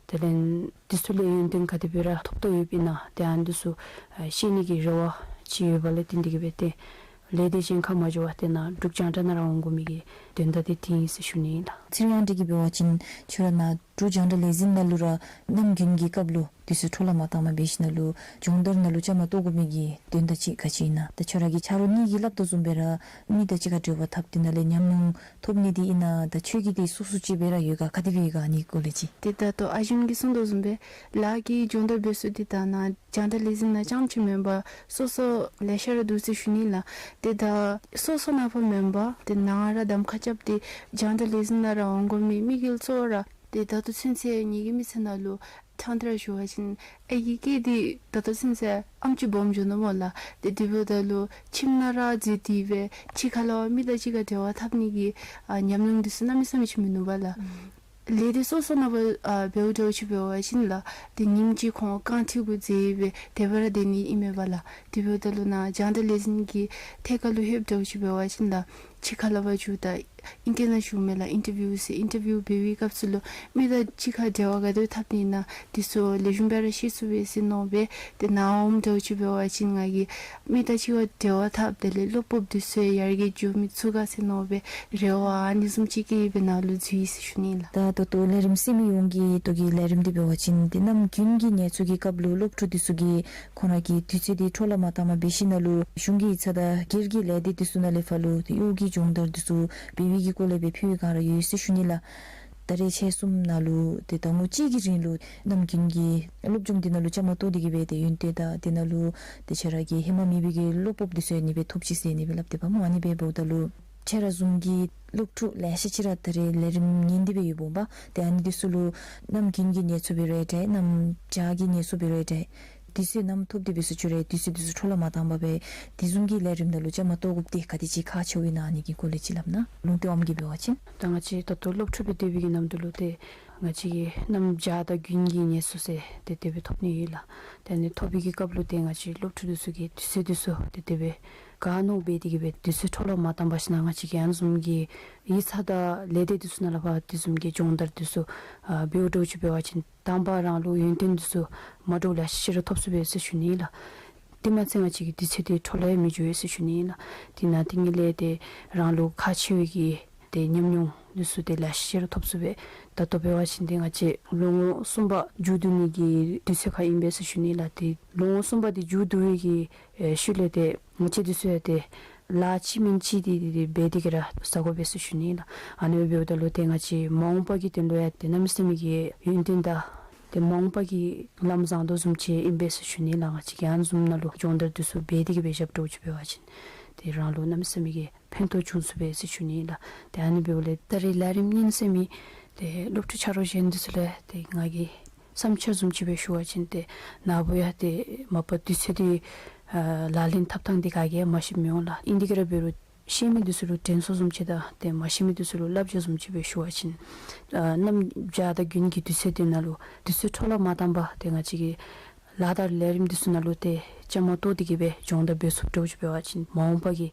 དེ་ལས་འདི་ཚུ་ལས་ཡོན་ཏན་ག་དེ་སྦེ་ར་ཐོབ་དོ་ཡོདཔ་ཨིན་ན། ཏེ་ཨ་ནི་འདི་ཚུ་ཨ་ཤེས་ནི་གི་རེ་བ་ཅིག་ཡོད་པ་ལས་བརྟེན་ཏེ་གི་སྦེ་ཏེ་ལས་སྡེ་གཞན་ཁར་མ་འགྱོ་བར་ཏེ་ནཱ་འབྲུག་རྒྱང་བསྒྲགས་ནང་ར་འོང་དགོ་མི་གི་དོན་དག་འདི་འདི་ཨིན་ཟེར་ཞུ་ནི་ཨིན་ལགས། ཚེ་རིང་ཨང་རྒས་ཀྱིས་འབད་བ་ཅིན་ཁྱོད་ར་ནཱ་འབྲུག་རྒྱང་བསྒྲགས་ལས་འཛིན་ནང་ལུ་ར་གནམ་དགུན་གྱི་སྐབས་ལུ་དུས་ཚོད་འཕྲོ་བརླག་མ་བཏང་པར་འབད་ཞིནམ་ལས་སྦྱོང་བརྡར་ནང་ལུ་བཅའ་མར་གཏོགས་དགོ་མི་གི་དོན་དག་ཅིག་ག་ཅི་ཨིན་ན། ད་ཁྱོད་ར་གི་ཆ་རོགས་གཉིས་ཀྱིས་སླབ་དོ་བཟུམ་སྦེ་ར་མི་དང་གཅིག་ཁར་འབྲེལ་བ་འཐབ་སྟེ་ནཱ་ལས་ཉམས་མྱོང་ཐོབ་ནི་འདི་ཨིན་ན། ད་ཁྱོད་ཀྱིས་འདི་སོ་སོ་ཅིག་འབད་ར་ཡོད་ག། ག་དེ་སྦེ་ཡོད་ག། ཨ་ནི་སྐོར་ལས་ཅིག། ཏེ་ད་ལྟོ་ཨ་ཞུན་གྱིས་གསུངས་དོ་བཟུམ་སྦེ་ལཱ་གི་སྦྱོང་བརྡར་འབད་ས་འདི་ད་ནཱ་རྒྱང་བསྒྲགས་ལས་འཛིན་ནང་རྐྱངམ་ཅིག་མེན་པར་སོ་སོ་ལེ་ཤ་ར་འདུག་ཟེར་ཞུ་ནི་ལགས། ཏེ་ད་སོ་སོ་ནང་ཕར་མེན་པར་ཏེ་ནཱ་ར་གདམ་ཁ་རྐྱབ་སྟེ་རྒྱང་བསྒྲགས་ལས་འཛིན་ནང་ར་འོང་དགོ་མི་དམིགས་ཡུལ་གཙོ་བོ་ར་ཏེ་ད་ལྟོ་ཚུན་ཚོད་ངེ་གི་མི་ཚེ་ནང་ལུ་ཕྲང་སྟེ་ར་ཞུ་བ་ཅིན་ཨའི་གི་སྐད་འདི་ད་ལྟོ་ཚུན་ཚོད་ཨམ་ཅིག་སྦོམ་འགྱོ་ནུག་སྨོ་ལགས། ཏེ་དེ་འབདཝ་ད་ལུ་ཁྱིམ་ནང་ར་འཛུལ་ཏེ་སྦེ་ཕྱི་ཁ་ལས་མི་དང་གཅིག་ཁར་འབྲེལ་བ་འཐབ་ནི་གི་ཨ་ཉམས་མྱོང་འདི་ཚུ་གནམ་མེད་ས་མེད་ཅིག་མིན་ནུག་པ་ལགས། ལས་སྡེ་སོ་སོ་ནང་ཕར་ཨ་འབདཝ་འདྲཝ་ཅིག་འབད་བ་ཅིན་ལགས་ཏེ་ཉིནམ་གཅིག་ཁོང་རྐང་ཐང་གུ་འཛེགས་སྦེ་དེ་སྦེ་ར་སྡོད་ནི་ཨིན་མས་པ་ལགས། དེ་འབདཝ་ད་ལུ་ནཱ་རྒྱང་བསྒྲགས་ལས་འཛིན་གྱི་ཐད་ཁར་ལུ་ལྷོདཔ་འདྲཝ་ཅིག་འབད་བ་ཅིན་ལགས་ཕྱི་ཁ་ལས་ཕར་འགྱོཝ་ད་ཨིང་སྐད་ནང་ཞུཝ་མས་ལགས་ཨིན་ཊར་བིའུ་ཟེར། ཨིན་ཊར་བིའུ་འབད་བའི་སྐབས་སུ་ལུ་མི་དང་གཅིག་ཁར་འབྲེལ་བ་ག་དེ་འཐབ་ནི་ཨིན་ན་འདི་ཚུ་ལེགས་ཤོམ་སྦེ་ར་ཤེས་ཚུགས་པས་ཟེར་མནོ་སྦེ། ཏེ་ནཱ་འོངམ་འདྲཝ་ཅིག་འབད་བ་ཅིན་ང་གིས་མི་དང་གཅིག་ཁར་འབྲེལ་བ་འཐབ་དེ་ལས་བློ་སྤོབས་འདི་ཚུ་ཡར་རྒྱས་འགྱོ་མི་ཚུགས་ག་ཟེར་མནོ་སྦེ་རེ་བ་ཨ་ནི་བཟུམ་ཅིག་བསྐྱེད་སྦེ་ནཱ་ལུ་འཛུལ་ཡི་ཟེར་ཞུ་ནི་ལགས། ད་ད་ལྟོ་ལས་རིམ་གསན་མི་ཡོངས་ཀྱིས་ད་ལྟོ་གི་ལས་རིམ་འདི་འབད་བ་ཅིན་ཏེ་གནམ་དགུན་གྱི་ངལ་འཚོ་གི་སྐབས་ལུ་སློབ་ཕྲུག་འདི་ཚུ་གིས་ཁོང་ར་གི་དུས་ཚོད་འདི་འཕྲོ་བརླག་མ་བཏང་པར་འབད་ཞིནམ་ལས་གཞུང་གི་ཡིག་ཚང་དང་སྒེར་གྱི་ལས་སྡེ་འདི་ཚུ་ནང་ལས་ཕར་ལུ་ཏེ་གཡོག་གི་སྦྱོང་བརྡར་འདི་ཚུ་འབད་བའི་གི་སྐོར་ལས་སྦེ་ཕུལ་བའི་བསྒང་ར་ཡོད་ཟེར་ཞུ་ནི་ལགས། ད་རེས་ཆ་གསུམ་ནང་ལུ་ཏེ་ཟླ་ངོ་གཅིག་གི་རིང་ལུ་གནམ་དགུན་གྱི་སློབ་སྦྱོང་འདི་ནང་ལུ་བཅའ་མར་གཏོགས་ཏེ་གི་སྦེ་ཏེ་ཡོན་ཏན་དང་འདི་ནང་ལུ་ཏེ་ཁྱོད་ར་གི་ཧེ་མ་མེད་པའི་གི་བློ་སྤོབས་འདི་ཚུ་ཨ་ནི་སྦེ་ཐོབ་ཅི་ཟེར་ཨ་ནི་སྦེ་སླབ་སྡོདཔ་སྨོ། ཨ་ནི་སྦེ་འབདཝ་ད་ལུ་ཁྱོད་ར་བཟུམ་གྱི་སློབ་ཕྲུག་ལེ་ཤ་ཅིག་ར་ད་རེས་ལས་རིམ་ཉན་ཏེ་སྦེ་ཡོདཔ་འོང་པ། ཏེ་ཨ་ནི་འདི་ཚུ་ལུ་གནམ་དགུན་གྱི་ངལ་འཚོ་འབད་རུང་འདྲ་གནམ་བྱཱར་གྱི་ངལ་འཚོ་འབད་རུང་འདྲ་དུས་ཚོད་ནམ་ཐོབ་སྟེ་འབད་སོང་ཅི་རུང་དུས་ཚོད་འདི་ཚུ་འཕྲོ་བརླག་མ་བཏང་པར་སྦེ་དེ་བཟུམ་གྱི་ལས་རིམ་ནང་ལུ་བཅའ་མར་གཏོགས་དགོཔ་འདི་ག་དེ་ཅིག་ཁག་ཆེཝ་ཨིན་ན་ཨ་ནི་གི་སྐོར་ལས་ཅིག་སླབ་ན། ལུང་བསྟན་དབང་གིས་འབད་བ་ཅིན་ད་ང་བཅས་ད་ལྟོ་སློབ་ཕྲུག་སྦེ་སྡོད་པའི་གི་ནམ་དུས་ལུ་ཏེ་ང་བཅས་ཀྱིས་གནམ་བྱཱར་དང་དགུན་གྱི་ངལ་འཚོ་ཟེར་ཏེ་དེ་སྦེ་ཐོབ་ནི་ཡོད་ལགས། ཏེ་ཨ་ནི་ཐོབ་པའི་གི་སྐབས་ལུ་ཏེ་ང་བཅས་སློབ་ཕྲུག་འདི་ཚུ་གིས་དུས་ཚོད་འདི་ཚུ་ཏེ་དེ་སྦེ་ག་མནོ་འབད་དེ་གི་སྦེ་དུས་ཚོད་འཕྲོ་བརླག་མ་བཏང་པར་ཞིནམ་ལས་ང་བཅས་ཀྱིས་ཨ་ནི་བཟུམ་གྱི་ཡིག་ཚང་དང་ལས་སྡེ་འདི་ཚུ་ནང་ལས་ཕར་དེ་བཟུམ་གྱི་སྦྱོང་བརྡར་འདི་ཚུ་ཨ་འབདཝ་འདྲཝ་ཅིག་འབད་བ་ཅིན་དང་པ་རང་ལུ་ཡོན་ཏན་འདི་ཚུ་མ་འདྲཝ་ལེ་ཤ་ར་ཐོབ་ཚུགས་པས་ཟེར་ཞུ་ནི་ལགས། དེ་མ་ཚད་ང་བཅས་ཀྱི་དུས་ཚོད་འདི་འཕྲོ་བརླག་མི་འགྱོ་བས་ཟེར་ཞུ་ནི་ལགས། དེ་ནང་དེ་ཉིད་ལས་ཏེ་རང་ལུ་ཁག་ཆེ་བའི་གི་ཏེ་ཉམས་མྱོང་འདི་ཚུ་ཏེ་ལེ་ཤ་ར་ཐོབ་ཚུགས་པས། ད་ལྟོ་འབད་བ་ཅིན་ཏེ་ང་བཅས་ལོ་ངོ་གསུམ་པ་མཇུག་བསྡུ་ནི་གི་དུས་ཚོད་ཁར་ཨིན་པས་ཟེར་ཞུ་ནི་ལགས། ཏེ་ལོ་ངོ་གསུམ་པ་འདི་མཇུག་བསྡུ་བའི་གི་ཨེ་ཤུལ་ལས་ཏེ་ང་བཅས་འདི་ཚུ་ཡང་ཏེ་ལཱ་གཅིག་མེན་གཅིག་འདི་འདི་འདི་འབད་དེ་གི་ར་ཟ་དགོ་པས་ཟེར་ཞུ་ནི་ལགས། ཨ་ནི་འབདཝ་ད་ལུ་ཏེ་ང་བཅས་མ་འོངས་པ་གི་དོན་ལུ་ཡང་ཏེ་གནམ་མེད་ས་མེད་ཀྱི་ཡོན་ཏན་དང་ཏེ་མ་འོངས་པ་གི་ལམ་བཟང་དོ་བཟུམ་ཅིག་ཨིན་པས་ཟེར་ཞུ་ནི་ལགས། ང་བཅས་ཀྱིས་ཨ་ནི་བཟུམ་ནང་ལུ་སྦྱོང་བརྡར་འདི་ཚུ་འབད་དེ་གི་སྦེ་བཞགཔ་འདྲཝ་ཅིག་འབད་བ་ཅིན་ཏེ་རང་ལུ་གནམ་མེད་ས་མེད་ཀྱི་ཕན་ཐོགས་བྱུང་ཚུགས་པས་ཟེར་ཞུ་ནི་ལགས། ཏེ་ཨ་ནི་འབདཝ་ལས་ད་རེས་ལས་རིམ་ཉན་ཟེར་མི་ཏེ་སློབ་ཕྲུག་ཆ་རོགས་གཞན་འདི་ཚུ་ལུ་ཏེ་ང་གིས་བསམ་འཆར་བཟུམ་ཅིག་སྦེ་ཞུ་བ་ཅིན་ཏེ་ནཱ་བུ་ཡང་ཏེ་མ་པ་དུས་ཚོད་འདི་ཨ་ལག་ལེན་འཐབ་ཐངས་འདི་ག་གིས་ཡང་མ་ཤེསཔ་མི་འོང་ལགས། ཨིན་དེ་གི་ར་འབད་རུང་ཤེས་མི་འདི་ཚུ་ལུ་དྲན་གསོ་བཟུམ་ཅིག་དང་ཏེ་མ་ཤེས་མི་འདི་ཚུ་ལུ་བསླབ་བྱ་བཟུམ་ཅིག་སྦེ་ཞུ་བ་ཅིན་ཨ་གནམ་བྱཱར་དང་དགུན་གྱི་དུས་ཚོད་འདི་ནང་ལུ་དུས་ཚོད་འཕྲོ་བརླག་མ་བཏང་པར་ཏེ་ང་བཅས་ཀྱི་ལཱ་དང་ལས་རིམ་འདི་ཚུ་ནང་ལུ་ཏེ་བཅའ་མར་གཏོགས་ཏེ་གི་སྦེ་སྦྱོང་བརྡར་འབད་ཚུགསཔ་འདྲཝ་ཅིག་འབད་བ་ཅིན་མ་འོངས་པ་གི་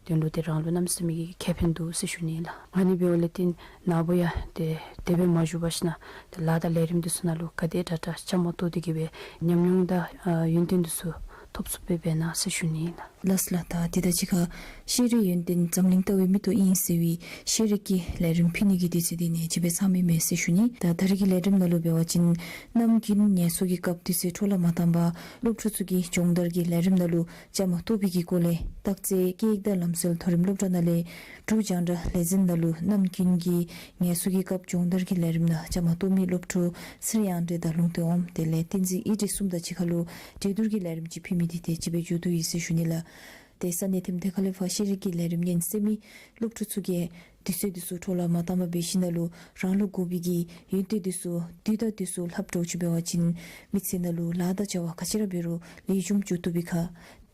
དོན་ལུ་ཏེ་རང་ལུ་གནམ་མེད་ས་མེད་ཀྱི་ཁེ་ཕན་འདུག་ཟེར་ཞུ་ནི་ལགས། ཨ་ནི་འབདཝ་ལས་ཏེ་ནཱ་བུ་ཡང་ཏེ་དེ་སྦེ་མ་བཞུགས་པར་ཞིནམ་ལས་ཏེ་ལཱ་དང་ལས་རིམ་འདི་ཚུ་ནང་ལུ་ག་དེ་དྲག་དྲག་བཅའ་མར་གཏོགས་ཏེ་གི་སྦེ་ཉམས་མྱོང་དང་ཨ་ཡོན་ཏན་འདི་ཚུ་ སྐབས་སུ་འབད་འབད་གནང་ཟེར་ཞུ་ནི་ལགས། ལགས་ལགས། ད་དེ་དང་གཅིག་ཁར་ཤེས་རིག་ཡོན་ཏན་འཛམ་གླིང་ལྟ་བའི་མིག་ཏོ་ཨིན་ཟེར་བའི་ཤེས་རིག་གི་ལས་རིམ་ཕུལ་ནི་གི་དུས་ཚོད་འདི་ནི་ཅིག་སྦེ་ཚང་མི་མས་ཟེར་ཞུ་ནི། ད་ད་རེས་ཀྱི་ལས་རིམ་ནང་ལུ་འབད་བ་ཅིན་གནམ་དགུན་ངལ་གསོ་གི་སྐབས་དུས་ཚོད་འཕྲོ་བརླག་མ་བཏང་པར་སློབ་ཕྲུག་ཚུ་གིས་སྦྱོང་བརྡར་གྱི་ལས་རིམ་ནང་ལུ་བཅའ་མར་གཏོགས་པའི་གི་སྐོར་ལས་སྟག་རྩེ་སྐད་ཡིག་དང་ལམ་སྲོལ་མཐོ་རིམ་སློབ་གྲྭ་ནང་ལས་འབྲུག་རྒྱང་བསྒྲགས་ལས་འཛིན་ནང་ལུ་གནམ་དགུན་གྱི་ངལ་གསོ་གི་སྐབས་སྦྱོང་བརྡར་གྱི་ལས་རིམ་ནང་བཅའ་མར་གཏོགས་མི་སློབ་ཕྲུག་ཚེ་རིང་དབྱངས་སྒྲོན་དང་ལུང་སྟོན་འོགམ་དེ་ལས་བསྟན་འཛིན་ཨི་དྲིས་གསུམ་དང་གཅིག་ཁར་ལུ་གྲོས་བསྡུར་གྱི་ལས་རིམ་ཅིག་ཕུལ་མི་འདི་ཏེ་ཅིག་སྦེ་མཇུག་བསྡུ་ཡི་ཟེར་ཞུ་ནི་ལགས། ཏེ་ས་གནས་ཐིམ་ཐེ་ཁ་ལས་ཕར་ཤེས་རིག་གི་ལས་རིམ་ཉན་གསན་མི་སློབ་ཕྲུག་ཚུ་གིས་དུས་ཚོད་འདི་ཚུ་འཕྲོ་བརླག་མ་བཏང་པར་འབད་ཞིནམ་ལས་རང་ལུ་དགོ་པའི་གི་ཡོན་ཏན་འདི་ཚུ་དུས་དང་དུས་སུ་ལྷབ་འགྱོ་ཚུགས་པ་ཅིན་མི་ཚེ་ནང་ལུ་ལཱ་དང་བྱ་བ་ག་ཅི་ར་འབད་རུང་ལེགས་ཤོམ་འགྱོ་བཏུབ་པའི་ཁར་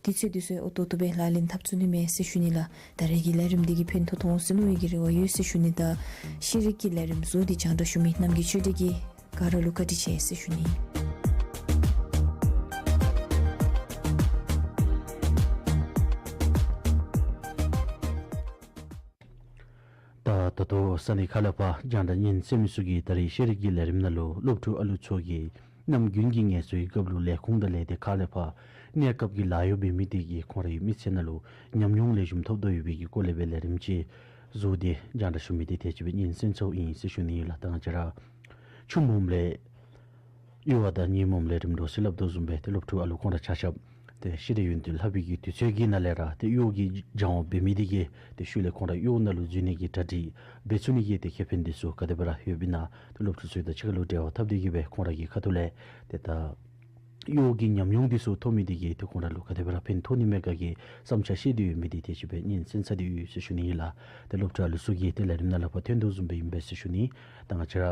དུས་ཚོད་འདི་ཚུ་ཡང་འོས་ཏོག་ཏོ་སྦེ་ལག་ལེན་འཐབ་ཚུགས་ནི་མས་ཟེར་ཞུ་ནི་ལགས། ད་རེས་ཀྱི་ལས་རིམ་འདི་གིས་ཕན་ཐོགས་འོང་ཟེར་མནོ་བའི་གི་རེ་བ་ཡོད་ཟེར་ཞུ་ནི། ད་ཤེས་རིག་གི་ལས་རིམ་བཟོ་སྟེ་རྒྱང་བསྒྲགས་ཞུ་མི་རྣམ་རྒྱལ་ཆོས་སྒྲོན་གྱིས་ག་ར་ལུ་བཀའ་དྲིན་ཆེ་ཟེར་ཞུ་ནི། ད་ད་ལྟོ་ས་གནས་ཁག་ལས་ཕར་རྒྱང་བསྒྲགས་ཉན་གསན་མི་ཚུ་གིས་ད་རེས་ཤེས་རིག་གི་ལས་རིམ་ནང་ལུ་སློབ་ཕྲུག་ཨ་ལུ་ཚུ་གིས་གནམ་དགུན་གྱི་ངལ་གསོའི་སྐབས་ལུ་ལས་ཁུངས་དང་ལས་སྡེ་ཁག་ལས་ཕར་གནས་སྐབས་ཀྱི་ལཱ་གཡོག་འབད་མི་དེ་གིས་ཁོང་རའི་མི་ཚེ་ནང་ལུ་ཉམས་མྱོང་ལེགས་ཤོམ་ཐོབ་དོ་ཡོད་པའི་གི་སྐོར་ལས་སྦེ་ལས་རིམ་ཅིག་བཟོ་སྟེ་རྒྱང་བསྒྲགས་ཞུ་མི་འདི་ཏེ་ཅིག་སྦེ་ཉན་གསན་ཚརཝ་ཨིན་ཟེར་ཞུ་ནི་ལགས། ད་ང་བཅས་ར་ཆུ་མོམ་ལས་གཡུར་བ་དང་ཉིམ་མོམ་ལས་རིམ་གྲོ་ཟེར་སླབ་དོ་བཟུམ་སྦེ་ཏེ་སློབ་ཕྲུག་ཨ་ལུ་ཁོང་ར་ཆ་ཁྱབ་ཏེ་ཤེས་རིག་ཡོན་ཏན་ལྷབ་པའི་གི་དུས་ཚོད་ཀྱི་ནང་ལས་ར་ཏེ་གཡོག་གི་སྦྱང་བ་འབད་མི་དེ་གིས་ཏེ་ཤུལ་ལས་ཁོང་ར་གཡོག་ནང་ལུ་འཛུལ་ནི་གི་གྲ་སྒྲིག་འབད་ཚུགས་ནི་གི་ཏེ་ཁེ་ཕན་འདི་ཚུ་ག་དེ་སྦེ་ར་ཡོདཔ་ཨིན་ན་ཏེ་སློབ་ཕྲུག་ཚུ་དང་གཅིག་ཁར་ལུ་འབྲེལ་བ་འཐབ་སྟེ་གིས་སྦེ་ཁོང་ར་གི་ཁ་ཐུག་ལས་ཏེ་ད་གཡོག་གི་ཉམས་མྱོང་འདི་ཚུ་ཐོབ་མི་དེ་གིས་ཏེ་ཁོང་ར་ལུ་ག་དེ་སྦེ་ར་ཕན་ཐོགས་ནི་མས་ག་གི་བསམ་འཆར་བཤད་དེ་ཡོད་མི་འདི་ཏེ་ཅིག་སྦེ་ཉན་གསན་ཚར་ཏེ་ཡོད་ཟེར་ཞུ་ནི་ཨིན་ལགས། ཏེ་སློབ་ཕྲུག་ཨ་ལུ་ཚུ་གིས་ཏེ་ལས་རིམ་ནང་ལས་ཕར་ཐོན་དོ་བཟུམ་སྦེ་ཨིན་པས་ཟེར་ཞུ་ནི། ད་ང་བཅས་ར་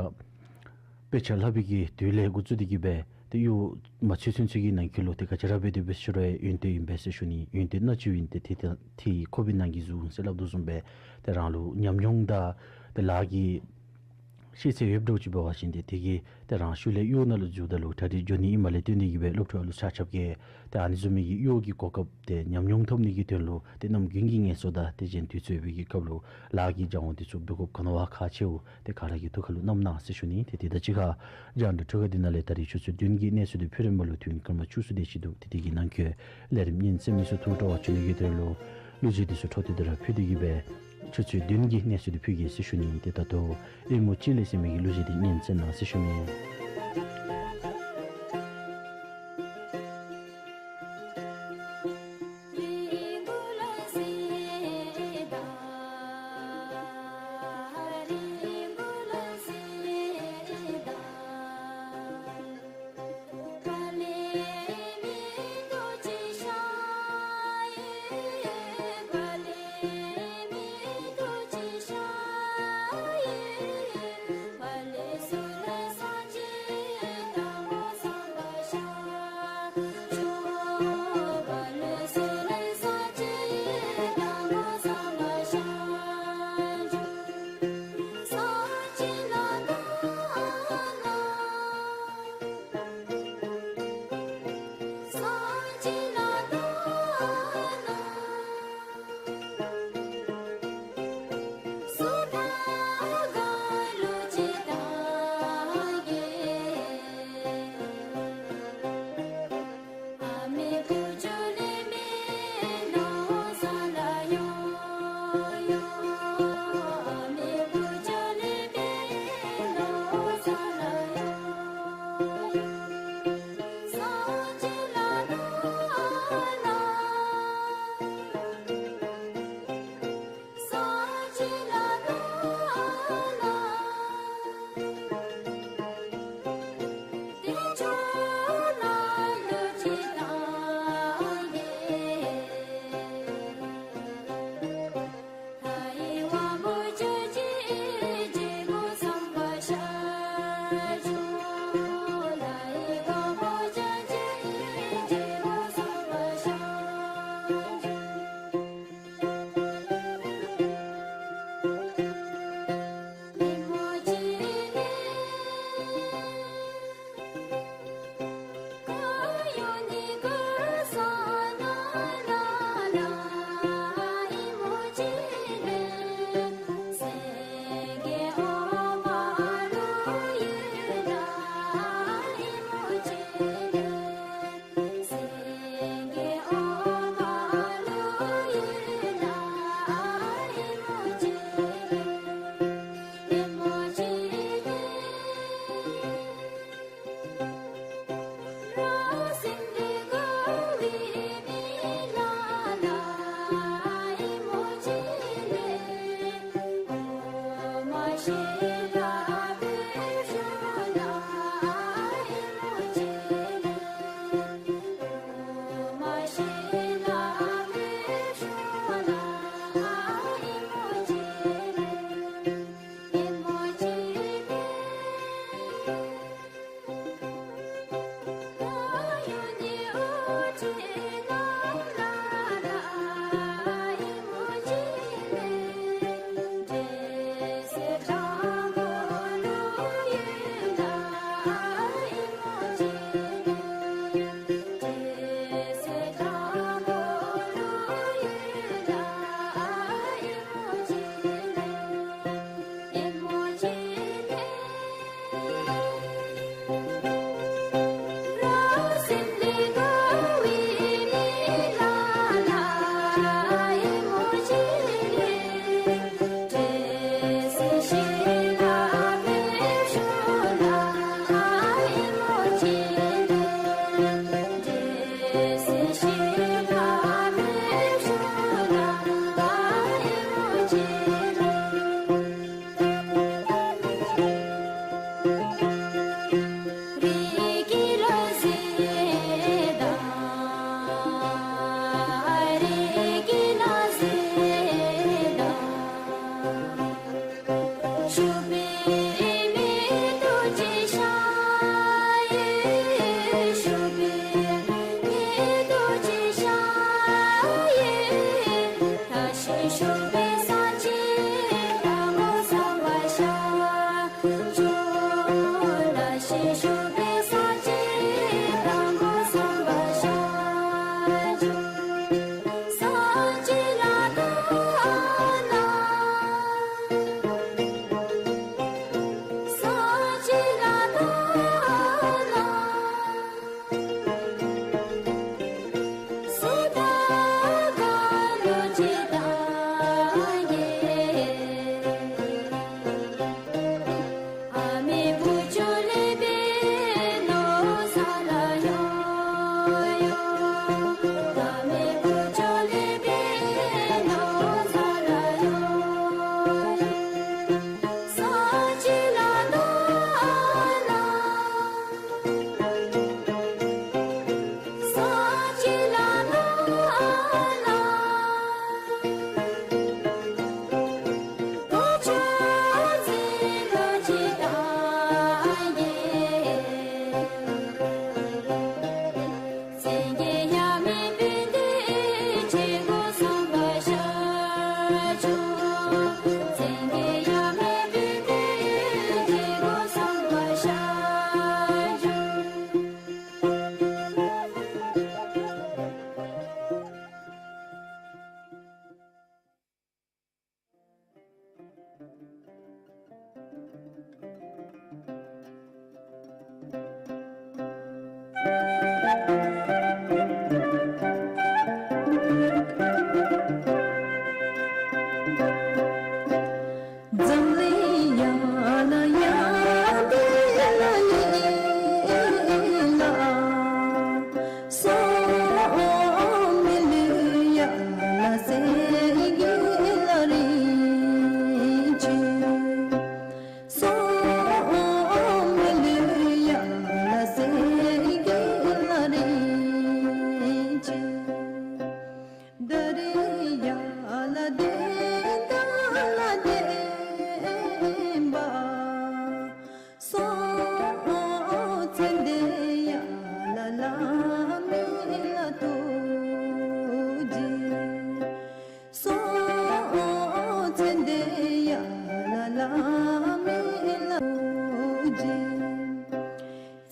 དཔེ་ཆ་ལྷབ་པའི་གི་དུས་ལས་འགོ་བཙུགས་ཏེ་གིས་སྦེ་ཏེ་གཡོག་མ་ཚུད་ཚུན་ཚོད་ཀྱི་ནང་འཁོད་ལུ་ཏེ་ག་ཅི་ར་འབད་དེ་འབད་ཞུ་རུང་ཡོན་ཏན་ཨིན་པས་ཟེར་ཞུ་ནི། ཡོན་ཏན་ནང་ཅིག་ཨིན། ཏེ་ཏེ་ད་ཏེ་ཁོག་པའི་ནང་གི་གཟུགས་ཟེར་སླབ་དོ་བཟུམ་སྦེ་ཏེ་རང་ལུ་ཉམས་མྱོང་དང་ཏེ་ལཱ་གི་ཤེས་ཚད་ཡོདཔ་འདྲཝ་ཅིག་འབད་བ་ཅིན་ཏེ་དེ་གིས་ཏེ་རང་ཤུལ་ལས་གཡོག་ནང་ལུ་འཛུལཝ་ད་ལུ་གྲ་སྒྲིག་འགྱོ་ནི་ཨིནམ་ལས་བརྟེན་ཏེ་གིས་སྦེ་སློབ་ཕྲུག་ཨ་ལུ་ཆ་ཁྱབ་ཀྱིས་ཏེ་ཨ་ནི་བཟུམ་མའི་གི་གཡོག་གི་གོ་སྐབས་ཏེ་ཉམས་མྱོང་ཐོབ་ནི་གི་དོན་ལུ་ཏེ་གནམ་དགུན་གྱི་ངལ་གསོ་དང་ཏེ་གཞན་དུས་ཚོད་འབད་གི་སྐབས་ལུ་ལཱ་གི་སྦྱང་བ་འདི་ཚུ་འབད་དགོཔ་ག་ནི་བ་ཁག་ཆེཝ་ཏེ་ག་ར་གི་ཐུགས་ཁར་ལུ་བསྣམ་གནང་ཟེར་ཞུ་ནི། ཏེ་དེ་དང་གཅིག་ཁར་རྒྱང་བསྒྲགས་འཕྲུལ་ཁང་འདི་ནང་ལས་ད་རིས་ཆུ་ཚོད་བདུན་གྱི་གནས་ཚུལ་འདི་ཕུལ་རནམ་ལུ་དུས་ཡུན་སྐར་མ་བཅུ་གསུམ་དེ་ཅིག་འདུག། ཏེ་དེ་གི་ནང་འཁོད་ལས་རིམ་ཉན་གསན་མི་ཚུ་ཐུགས་སྤྲོ་བ་བྱུང་ནི་གི་དོན་ལུ་གླུ་གཞས་འདི་ཚུ་འཕྲོ་མཐུད་དེ་ར་ཕུལ་ཏེ་གིས་སྦེ་ཆུ་ཚོད་བདུན་གྱི་གནས་ཚུལ་འདི་ཕུལ་གེ་ཟེར་ཞུ་ནི། ཏེ་ད་ལྟོ་ཨེ་མོ་གཅིག་ལས་ཟེར་མི་གི་གླུ་གཞས་འདི་ཉན་གསན་གནང་ཟེར་ཞུ་ནི།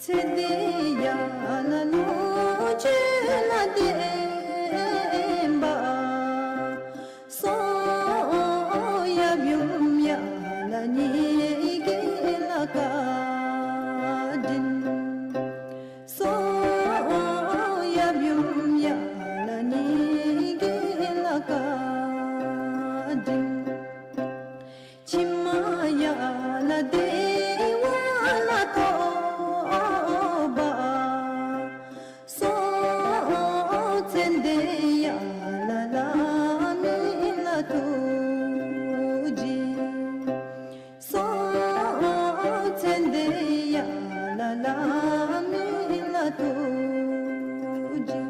ཚེ་འདི་ཡ་ལ་ལོངས་སྤྱོད་ལ་བརྟེན་པ་སོགས། ཡབ་ཡུམ་ཡ་ལ་ཉེ་རྒས་ལ་བཀའ་དྲིན་སོགས། ཡབ་ཡུམ་ཡ་ལ་ཉེ་རྒས་ལ་བཀའ་དྲིན། ཕྱི་མ་ཡ་ལ་བདེ་བ་ལ་ཐོགས་པ་སོགས། ཚེ་འདི་ཡ་ལ་ལྷ་མི་ལ་ཐུགས་རྗེ་སོགས། ཚེ་འདི་ཡ་ལ་ལྷ་མི་ལ་ཐུགས་རྗེ།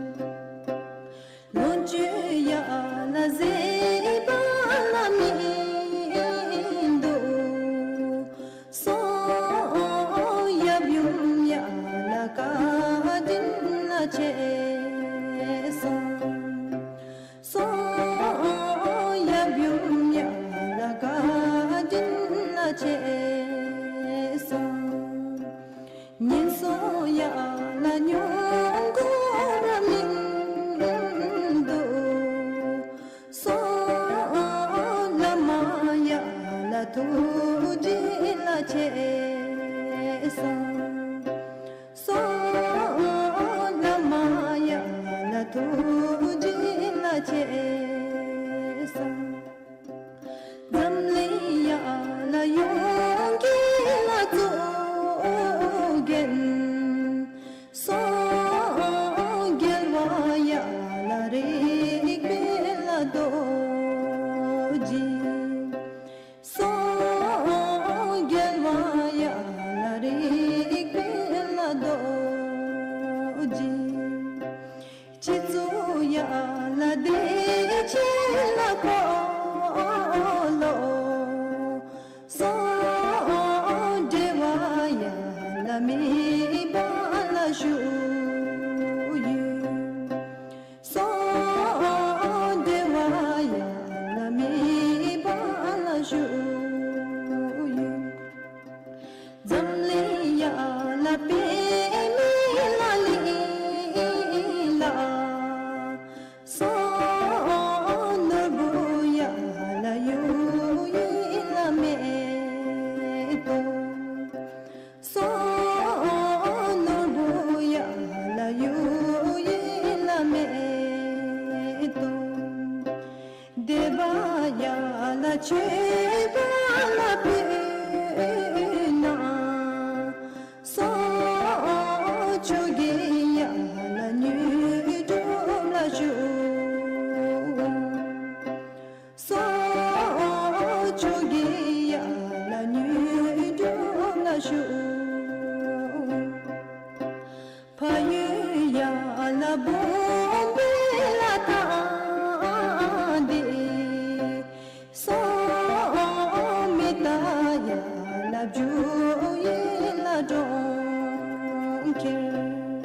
ལོངས་སྤྱོད་ཡ་ལ་བཟོད་པ་ལ་མི་འདུག་སོགས། ཡབ་ཡུམ་ཡ་ལ་བཀའ་དྲིན་ལ་ཆེ་སོགས། སོགས། ཡབ་ཡུམ་ཡ་ལ་བཀའ་དྲིན་ལ་ཆེ་སོགས། ངན་སོང་ཡ་ལ་མྱོང་དགོ་ར་མིན་འདུག་སོགས། བླ་མ་ཡ་ལ་ཐུགས་རྗེ་ལ་ཆེ་སོགས། སོགས། བླ་མ་ཡ་ལ་ཐུགས་རྗེ་ལ་ཆེ་སོགས། འཛམ་གླིང་ཡ་ལ་ཡོངས་ཀྱི་ལ་གཙུག་རྒྱན་སོགས། རྒྱལ་བ་ཡ་ལ་རིག་པའི་ལ་རྡོ་རྗེ་སོགས། རྒྱལ་བ་ཡ་ལ་རིག་ ཞུ། ཕ་ཡུལ་ཡར་ལ་བོད་བོད་ལ་ཐང་འདི། སོང་མི་ད་ཡར་ལ་བྱུག་ཡུལ་ལ་གྲོང་ཁྱེར།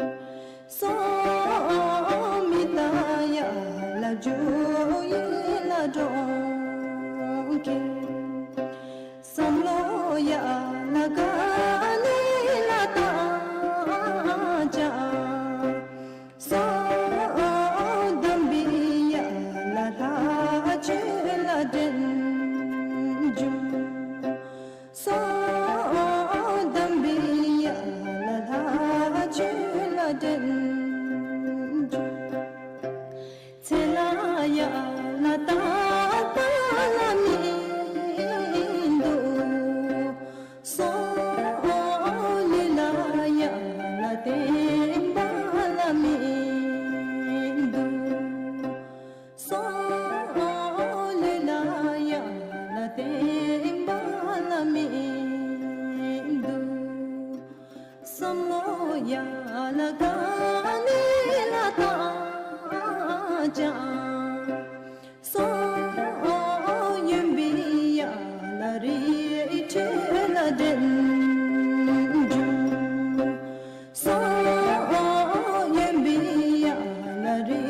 སོང་མི་ད་ཡར་ལ་བྱུག་ཡུལ་ལ་གྲོང་ཁྱེར། བསམ་བློ་ཡར་ལ་དཀའ་གནད་ལ་བཏང་བྱ། སོང་དམ་པའི་ཡར་ལ་ལྷ་ཆོས་ལ་འདྲེན་འབྱུང་། སོང་དམ་པའི་ཡར་ལ་ལྷ་ཆོས་ལ་འདྲེན་འབྱུང་། ཚེ་ལ་ཡར་ལ་དག་པ་ལ་མི་འདུག། སོང་ལུས་ལ་ཡར་ལ་བརྟན་པ་ལ་མི་འདུག། སོང་ལུས་ལ་ཡར་ལ་བརྟན་པ་ལ་མི་འདུག། བསམ་བློ་ཡར་ལ་དཀའ་གནད་ལ་བཏང་བྱ། སོང་གཡོན་པའི་ཡར་ལ་རི་ཁྲོད་ལ་འདྲེན་འབྱུང་། སོང་གཡོན་པའི་ཡར་ལ་རི་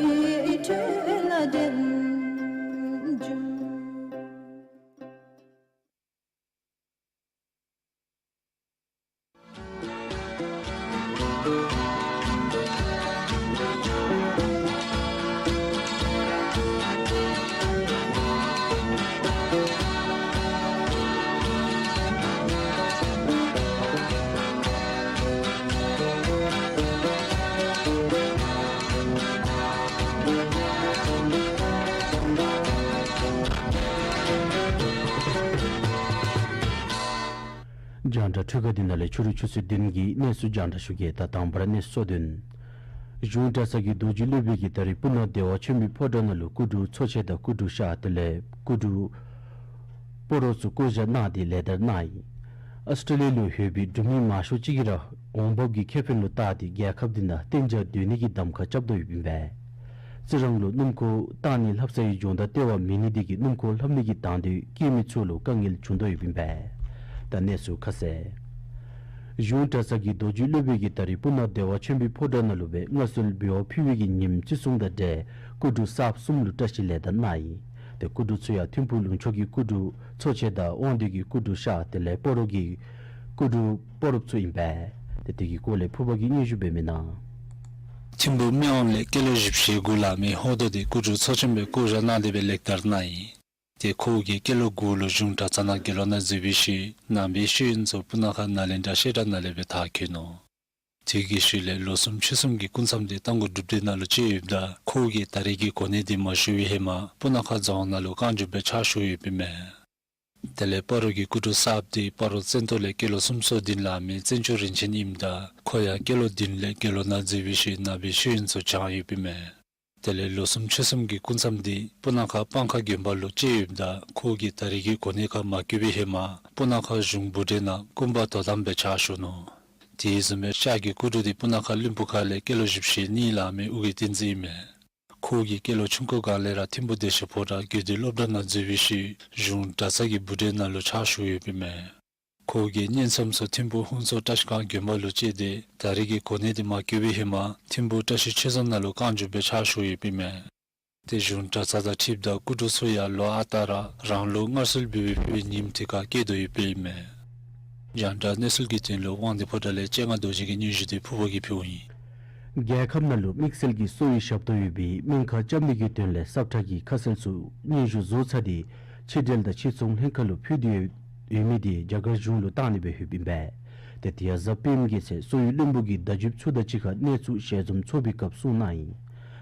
ཁྲོད་ལ་འདྲེན་འབྱུང་། རྒྱང་བསྒྲགས་འཕྲུལ་ཁང་འདི་ནང་ལས་ཕྱི་རུ་ཆུ་ཚོད་བདུན་གྱི་གནས་ཚུལ་རྒྱང་བསྒྲགས་ཞུ་གེ། ད་དང་པ་ར་གནས་ཚུལ་གཙོ་དོན། གཞུང་གྲྭ་ཚང་གི་རྡོ་རྗེ་སློབ་དཔོན་གྱིས་ད་རིས་སྤུ་ན་བདེ་བ་ཆེན་པོའི་ཕོ་བྲང་ནང་ལུ་སྐུ་དྲུང་ཚོགས་ཆེན་དང་སྐུ་དྲུང་ཤར་དེ་ལས་སྐུ་དྲུང་སྤ་རོ་ཚུ་བསྐོ་བཞག་གནང་སྟེ་ལེགས་དར་གནང་ཡི། ཨོསི་ཊེ་ལི་ཡ་ལུ་ཡོད་པའི་འབྲུག་མི་མང་ཤོས་ཅིག་གིས་ར་འོང་འབབ་ཀྱི་ཁེ་ཕན་ལུ་བལྟ་སྟེ་རྒྱལ་ཁབ་འདི་ནང་གཏན་འཇགས་སྡོད་ནི་གི་གདམ་ཁ་རྐྱབ་དོ་ཡོདཔ་ཨིན་པས། རྩི་རང་ལུ་སྣུམ་འཁོར་བཏང་ནི་ལྷབ་སའི་སྦྱོང་བརྡར་སྟེར་བ་མེད་ནི་དེ་གིས་སྣུམ་འཁོར་ལྷབ་ནི་གི་དང་འདོད་བསྐྱེད་མི་ཚུ་ལུ་དཀའ་ངལ་བྱུང་དོ་ཡོདཔ་ཨིན་པས། ད་གནས་ཚུལ་ཁ་གསལ། གཞུང་གྲྭ་ཚང་གི་རྡོ་རྗེ་སློབ་དཔོན་གྱིས་ད་རིས་སྤུ་ན་བདེ་བ་ཆེན་པོའི་ཕོ་བྲང་ནང་ལུ་སྦེ་མངའ་གསོལ་འབུལ་བ་ཕུལ་བའི་གི་ཉིནམ་བརྩི་སྲུང་དང་འབྲེལ་སྐུ་དྲུང་གསརཔ་གསུམ་ལུ་བཀྲ་ཤིས་ལེགས་དར་གནང་ཡི། ཏེ་སྐུ་དྲུང་ཚུ་ཡང་ཐིམ་ཕུག་ལུང་ཕྱོགས་ཀྱི་སྐུ་དྲུང་ཚོགས་ཆེན་དང་དབང་འདུས་ཀྱི་སྐུ་དྲུང་ཤར་དེ་ལས་སྤ་རོ་གི་སྐུ་དྲུང་སྤ་རོཔ་ཚུ་ཨིན་པས། ཏེ་དེ་གི་སྐོར་ལས་ཕུར་པ་གིས་སྙན་ཞུ་འབད་མི་ནང་། ཐིམ་ཕུག་སྨད་ཝང་ལས་སྐྱེས་ལོ་བཞི་བཅུ་ཞེ་དགུ་ལང་མི་ཧོ་རྡོ་དེ་སྐུ་དྲུང་ཚོགས་ཆེན་སྦེ་བསྐོ་བཞག་གནང་སྟེ་སྦེ་ལེགས་དར་གནང་ཡི། ཏེ་ཁོ་གིས་སྐྱེས་ལོ་དགུ་ལུ་གཞུང་གྲྭ་ཚང་ནང་དགེ་སློང་ནང་འཛུལ་བའི་ཤུལ་ནང་པའི་ཤེས་ཡོན་ཚུ་སྤུ་ན་ཁ་ནཱ་ལེནྡྲ་བཤད་གྲྭ་ནང་ལས་སྦེ་མཐར་འཁྱོལ་ནུག། དེ་གི་ཤུལ་ལས་ལོ་གསུམ་ཕྱོགས་གསུམ་གྱི་སྐུ་མཚམས་དེ་རྟ་མགོ་སྒྲུབ་སྡེ་ནང་ལུ་བཅད་ཡོདཔ་ད་ཁོ་གིས་ད་རེས་ཀྱི་གོ་གནས་དེ་མ་ཞུ་བའི་ཧེ་མ་སྤུ་ན་ཁ་རྫོང་ནང་ལུ་བསྐང་འཇུག་སྦེ་ཕྱག་ཞུ་ཡོདཔ་ཨིན་མས། དེ་ལས་སྤ་རོ་གི་སྐུ་དྲུང་གསརཔ་དེ་སྤ་རོ་བཙན་ཏོ་ལས་སྐྱེས་ལོ་སུམ་ཅུ་སོ་བདུན་ལང་མི་བཙན་ཆོས་རིན་ཆེན་ཨིནམ་ད་ཁོ་ཡང་སྐྱེས་ལོ་བདུན་ལས་དགེ་སློང་ནང་འཛུལ་བའི་ཤུལ་ནང་པའི་ཤེས་ཡོན་ཚུ་སྦྱངས་ཡོདཔ་ཨིན་མས། དེ་ལས་ལོ་གསུམ་ཕྱོགས་གསུམ་གྱི་སྐུ་མཚམས་དེ་སྤུ་ན་ཁ་སྤང་ཁ་དགོན་པ་ལུ་བཅད་ཡོདཔ་ད་ཁོ་གིས་ད་རེས་ཀྱི་གོ་གནས་ཁར་མ་བསྐོ་བའི་ཧེ་མ་སྤུ་ན་ཁ་གཞུང་བུ་འདྲེན་ནང་སྐུ་འབག་དོ་དམ་སྦེ་ཕྱག་ཞུ་ནུག། དེ་བཟུམ་སྦེ་ཤར་གྱི་སྐུ་དྲུང་དེ་སྤུ་ན་ཁ་བློན་པོ་ཁ་ལས་སྐྱེས་ལོ་བཞི་བཅུ་ཞེ་གཉིས་ལང་མི་ཨོ་རྒྱན་བསྟན་འཛིན་ཨིན་མས། ཁོ་གིས་སྐྱེས་ལོ་ཆུང་ཀུ་སྒང་ལས་ར་ཐིམ་ཕུག་བདེ་ཆེན་ཕོ་བྲང་དགེ་འདུན་སློབ་གྲྭ་ནང་འཛུལ་བའི་ཤུལ་གཞུང་གྲྭ་ཚང་གི་བུ་འདྲེན་ནང་ལུ་ཕྱག་ཞུ་ཡོདཔ་ཨིན་མས། ཁོ་གིས་བསྙེན་མཚམས་ཚུ་ཐིམ་ཕུག་ཧུན་སུར་བཀྲ་ཤིས་སྒང་དགོན་པ་ལུ་བཅད་དེ་ད་རེས་ཀྱི་གོ་གནས་དེ་མ་བསྐོ་བའི་ཧེ་མ་ཐིམ་ཕུག་བཀྲ་ཤིས་ཆོས་རྫོང་ནང་ལུ་བསྐང་འཇུག་སྦེ་ཕྱག་ཞུ་ཡོདཔ་ཨིན་མས། ཏེ་གཞུང་གྲྭ་ཚང་དང་འཁྲིལཝ་ད་སྐུ་དྲུང་ཚུ་ཡང་ལོ་ཨ་རྟག་ར་རང་ལུ་མངའ་གསོལ་འབུལ་བའི་ཕུལ་བའི་ཉིནམ་དེ་ཁར་བསྐྱལ་དོ་ཡོདཔ་ཨིན་མས། རྒྱང་བསྒྲགས་གནས་ཚུལ་གྱི་དོན་ལུ་དབང་འདུས་ཕོ་བྲང་ལས་སྤྱན་སྔ་རྡོ་རྗེ་གི་སྙན་ཞུ་དེ་ཕུར་པ་གིས་ཕུལཝ་ཨིན། རྒྱལ་ཁབ་ནང་ལུ་དམིགས་བསལ་གྱི་གསོ་བའི་ཞབས་ཏོག་ཡོད་པའི་སྨན་ཁང་རྐྱབ་ནི་གི་དོན་ལས་སབ་ཁྲ་གི་ཁ་གསལ་ཚུ་སྙན་ཞུ་བཟོ་ཚར་ཏེ་ཕྱི་འབྲེལ་དང་ཕྱིར་ཚོང་ལྷན་ཁག་ལུ་ཕུལ་ཏེ་ཡོད་ཡོད་མི་དེ་རྒྱ་གར་གཞུང་ལུ་བཏང་ནི་སྦེ་ལྷོདཔ་ཨིན་པས། ཏེ་དེ་ཡང་གཟའ་སྤེནམ་གི་ཚེ་གསོ་བའི་བློན་པོ་གིས་བརྡ་བརྒྱུདཔ་ཚུ་དང་གཅིག་ཁར་གནས་ཚུལ་ཞལ་འཛོམས་ཚོགས་པའི་སྐབས་གསུངས་གནང་ཡི།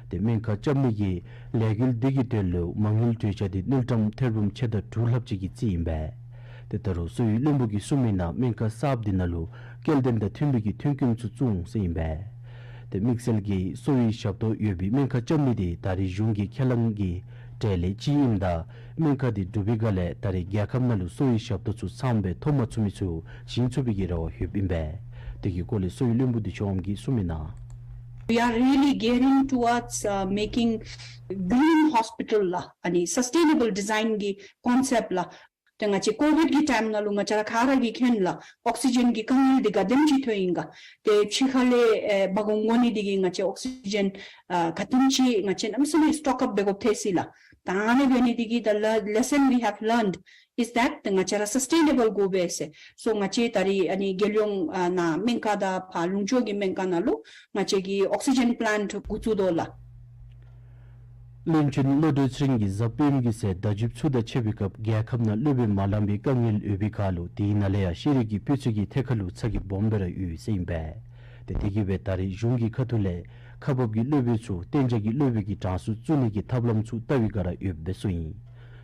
ཏེ་སྨན་ཁང་རྐྱབ་ནི་གི་ལས་འགུལ་འདི་གི་དོན་ལུ་མ་དངུལ་གྲོས་འཆར་དེ་དངུལ་ཀྲམ་ཐེར་འབུམ་ཕྱེད་དང་དྲུག་ལྷགཔ་ཅིག་གི་རྩིས་ཨིན་པས། ཏེ་ད་རུང་གསོ་བའི་བློན་པོ་གིས་གསུངས་མི་ནང་སྨན་ཁང་གསརཔ་འདི་ནང་ལུ་སྐྱེལ་འདྲེན་དང་མཐུན་པའི་གི་ཐོན་སྐྱེད་ཚུ་བཙུགས་འོང་ཟེར་ཨིན་པས། ཏེ་དམིགས་བསལ་གྱི་གསོ་བའི་ཞབས་ཏོག་ཡོད་པའི་སྨན་ཁང་རྐྱབ་ནི་དེ་ད་རེས་གཞུང་གིས་ཁས་བླངས་ཀྱི་ གྲས་ལས་གཅིག་ཨིནམ་ད་སྨན་ཁང་འདི་གྲུབ་པའི་སྒང་ལས་ད་རེས་རྒྱལ་ཁབ་ནང་ལུ་གསོ་བའི་ཞབས་ཏོག་ཚུ་ཚངམ་སྦེ་ཐོབ་མ་ཚུགས་མི་ཚུ་བྱིན་ཚུགས་པའི་གི་རེ་བ་ཡོདཔ་ཨིན་པས། དེ་གི་སྐོར་ལས་གསོ་བའི་བློན་པོ་བདེ་མཆོག་ཨམ་གིས་གསུངས་མི་ནང་། We are really gearing towards, uh, making green hospital ལགས། ཨ་ནི་sustainable design གི་concept ལགས། ཏེ་ང་བཅས་ཀོ་བིཌ་ཀྱི་ཊའིམ་ནང་ལུ་ང་བཅས་ར་ག་ར་གིས་མཁྱེན་ལགས། ཨོག་སི་ཇེན་གྱི་དཀའ་ངལ་འདི་ག་དེམ་ཅིག་ཐོན་ཡི་ག། ཏེ་ཕྱི་ཁ་ལས་ཨེ་འབག་འོང་དགོ་ནི་འདི་གིས་ང་བཅས་ཨོག་སི་ཇེན་ཨ་ག་དེམ་ཅིག་ང་བཅས་གནམ་མེད་ས་མེད་སི་ཊོག་ཨཔ་འབད་དགོཔ་ཐལ་སྲིད་ལགས། ད་ཨ་ནི་འབད་ནི་འདི་གིས་the le- lesson we have learned is that ཏེ་ང་བཅས་ར་སས་ཊེ་ནེ་བཱལ་དགོ་པས་ཟེར། སོ་ང་བཅས་ད་རེས་ཨ་ནི་རྒྱལ་ཡོངས་ཨ་ནཱ་སྨན་ཁང་དང་ཕར་ལུང་ཕྱོགས་ཀྱི་སྨན་ཁང་ནང་ལུ་ང་བཅས་ཀྱིས་ཨོག་སི་ཇེན་པི་ལེནཊ་འགོ་བཙུགས་དོ་ལགས། བློན་ཆེན་བློ་གྲོས་ཚེ་རིང་གིས་གཟའ་སྤེནམ་གི་ཚེ་བརྡ་བརྒྱུདཔ་ཚུ་དང་ཕྱད་པའི་སྐབས་རྒྱལ་ཁབ་ནང་སློབ་དཔོན་མ་ལང་པའི་དཀའ་ངལ་ཡོད་པའི་ཁར་ལུ་དེའི་ནང་ལས་ཡང་ཤེས་རིག་གི་སྤུས་ཚད་ཀྱི་ཐད་ཁར་ལུ་ཚ་གྱང་སྦོམ་སྦེ་ར་ཡོད་ཟེར་ཨིན་པས། ཏེ་དེ་གིས་སྦེ་ད་རེས་གཞུང་གི་ཁ་ཐུག་ལས་ཁག་འབག་གི་སློབ་དཔོན་ཚུ་གཏན་འཇགས་ཀྱི་སློབ་དཔོན་གྱི་གྲངས་སུ་བཙུགས་ནི་གི་ཐབས་ལམ་ཚུ་བལྟ་བའི་བསྒང་ར་ཡོདཔ་སྦེ་གསུངས་ཡི།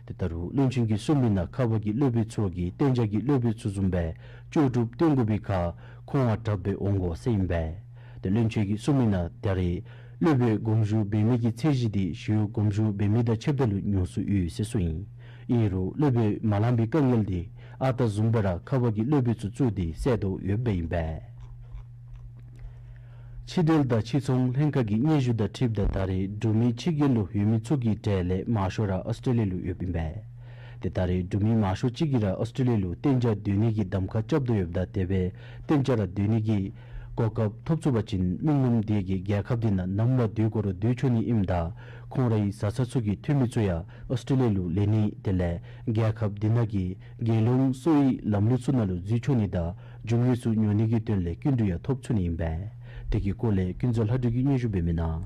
ཏེ་ད་རུང་བློན་ཆེན་གྱིས་གསུངས་མི་ནང་ཁག་འབག་གི་སློབ་དཔོན་ཚུ་གིས་གཏན་འཇགས་ཀྱི་སློབ་དཔོན་ཚུ་བཟུམ་སྦེ་ལྕོགས་གྲུབ་སྟོན་དགོ་པའི་ཁར་ཁོང་ཡང་དྲགཔ་སྦེ་འོང་དགོ་ཟེར་ཨིན་པས། ཏེ་བློན་ཆེན་གྱིས་གསུངས་མི་ནང་ད་རེས་སློབ་དཔོན་དགོངས་ཞུ་འབད་མི་གི་ཚད་གཞི་འདི་ཞི་གཡོག་དགོངས་ཞུ་འབད་མི་དང་ཕྱདཔ་ད་ལུ་ཉུང་སུ་ཡོད་ཟེར་གསུངས་ཡི། ཨིན་རུང་སློབ་དཔོན་མ་ལང་པའི་དཀའ་ངལ་འདི་ཨ་རྟག་བཟུམ་སྦེ་ར་ཁག་འབག་གི་སློབ་དཔོན་ཚུ་བཙུགས་ཏེ་སེལ་དོ་ཡོདཔ་ཨིན་པས། ཕྱི་འབྲེལ་དང་ཕྱི་ཚོང་ལྷན་ཁག་གི་སྙན་ཞུ་དང་འཁྲིལཝ་ད་ད་རེས་འབྲུག་མི་ཕྱི་རྒྱལ་ལུ་ཡོད་མི་ཚུ་གི་གྲས་ལས་མང་ཤོས་ར་ཨོསི་ཊྲེ་ལི་ཡ་ལུ་ཡོདཔ་ཨིན་པས། ཏེ་ད་རེས་འབྲུག་མི་མང་ཤོས་ཅིག་གིས་ར་ཨོསི་ཊྲེ་ལི་ཡ་ལུ་གཏན་འཇགས་སྡོད་ནི་གི་གདམ་ཁ་རྐྱབ་དོ་ཡོདཔ་ད་དེ་སྦེ་གཏན་འཇགས་ར་སྡོད་ནི་གི་གོ་སྐབས་ཐོབ་ཚུགས་པ་ཅིན་མི་ངོམ་དེ་གིས་རྒྱལ་ཁབ་འདི་ནང་ནམ་ར་སྡོད་དགོ་རུང་སྡོད་ཆོག་ནི་ཨིནམ་ད་ཁོང་རའི་བཟའ་ཚང་ཚུ་གི་འཐུས་མི་ཚུ་ཡང་ཨོསི་ཊྲེ་ལི་ཡ་ལུ་ལེན་ནི་དེ་ལས་རྒྱལ་ཁབ་འདི་ནང་གི་རྒྱལ་ཡོངས་གསོ་བའི་ལམ་ལུགས་ཚུ་ནང་ལུ་འཛུལ་ཆོག་ནི་དང་རྒྱུ་དངོས་ཚུ་ཉོ་ནི་གི་དོན་ལས་སྐྱིན་འགྲུལ་ཡང་ཐོབ་ཚུགས་ནི་ཨིན་པས། དེ་གི་སྐོར་ལས་ཀུན་རྫོང་ལྷ་སྒྲོན་གྱིས་སྙན་ཞུ་འབད་མི་ནང་།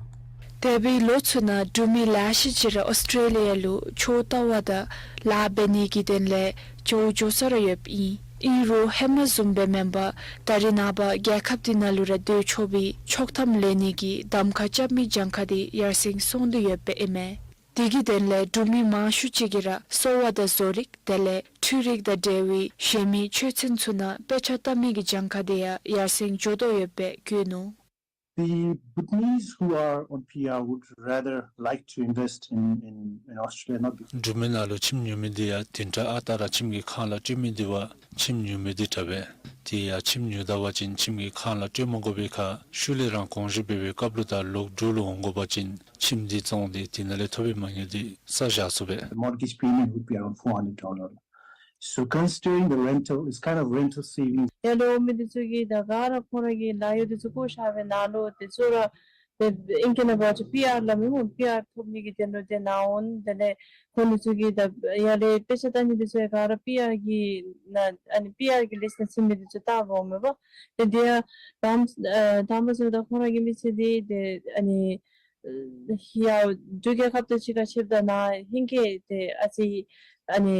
འདས་པའི་ལོ་ཚུ་ནང་འབྲུག་མི་ལེ་ཤ་ཅིག་ར་ཨོསི་ཊྲེ་ལི་ཡ་ལུ་ཆོས་ལྟ་བ་དང་ལཱ་འབད་ནི་གི་དོན་ལས་འགྱོ་འགྱོ་ས་ར་ཡོདཔ་ཨིན། ཨིན་རུང་ཧེ་མ་བཟུམ་སྦེ་མེན་པར་ད་རེས་ནངས་པ་རྒྱལ་ཁབ་འདི་ནང་ལུ་ར་སྡོད་ཆོག་པའི་ཆོག་ཐམ་ལེན་ནི་གི་གདམ་ཁ་རྐྱབ་མི་གྱངས་ཁ་འདི་ཡར་སེང་སོང་དོ་ཡོདཔ་ཨིན་མས། དེ་གི་དོན་ལས་འབྲུག་མི་མང་ཤོས་ཅིག་གིས་ར་གསོ་བ་དང་བཟོ་རིག་དེ་ལས་འཕྲུལ་རིག་དང་འབྲེལ་བའི་གཞན་མི་ཆོས་ཚན་ཚུ་ནང་དཔེ་ཆ་ལྟ་མི་གི་གྱངས་ཁ་དེ་ཡང་ཡར་སེང་འགྱོ་དོ་ཡོདཔ་སྦེ་བཀོད་ནུག། The Bhutanese who are on P R would rather like to invest in, in, in Australia, not because འབྲུག་མི་ནང་ལུ་ཁྱིམ་ཉོ་མི་འདི་ཡང་བདུན་ཕྲག་ཨ་རྟག་ར་ཁྱིམ་གྱི་ཁང་གླ་སྤྲོད་མི་འདི་བ་ཁྱིམ་ཉོ་མི་འདི་དྲག་པས། དེ་ཡང་ཁྱིམ་ཉོ་ད་པ་ཅིན་ཁྱིམ་གྱི་ཁང་གླ་སྤྲོད་མ་དགོ་པའི་ཁར་ཤུལ་ལས་རང་དགོངས་ཞུ་འབད་བའི་སྐབས་ལུ་དང་ལོག་འབྲུག་ལུ་འོང་དགོ་པ་ཅིན་ཁྱིམ་འདི་བཙོང་སྟེ་དེ་ནང་ལས་ཐོབ་པའི་མ་དངུལ་འདི་བསག་བཞག་ཚུགས་པས། The mortgage payment would be around four hundred dollars. So considering the rental, it's kind of rental savings. ཡར་ལུ་འོང་མི་འདི་ཚུ་གིས་ད་ག་ར་ཁོང་ར་གི་ལཱ་གཡོག་འདི་ཚུ་བཀོ་བཞག་པའི་ནང་ལུ་དེ་ཚུ་ར་ཏེ་ཨིང་སྐད་ནང་འབད་བ་ཅིན་པི་ཨར་སླབ་མི་སྨོ། པི་ཨར་ཐོབ་ནི་གི་དོན་ལུ་ཏེ་ནཱ་འོང་། དེ་ལས་ཁོང་འདི་ཚུ་གིས་ད་ཡར་ལས་དཔེ་ཆ་ལྟ་ནི་འདི་ཚུ་ཡང་ག་ར་པི་ཨར་གྱི་ནང་ཨ་ནི་པི་ཨར་གྱི་ལིསཊ་ནང་ཚུད་མི་འདི་ཚུ་བལྟ་འོང་མས་པ། ཏེ་དེ་ཡང་དང་ཨ་དང་པ་ཚུ་ད་ཁོང་ར་གི་མི་ཚེ་འདི་ཏེ་ཨ་ནི་ཡར་འབྲུག་རྒྱལ་ཁབ་དང་གཅིག་ཁར་ཕྱདཔ་ད་ནཱ་ཧིང་གི་ཏེ་ཨ་ཙི་ཨ་ནི་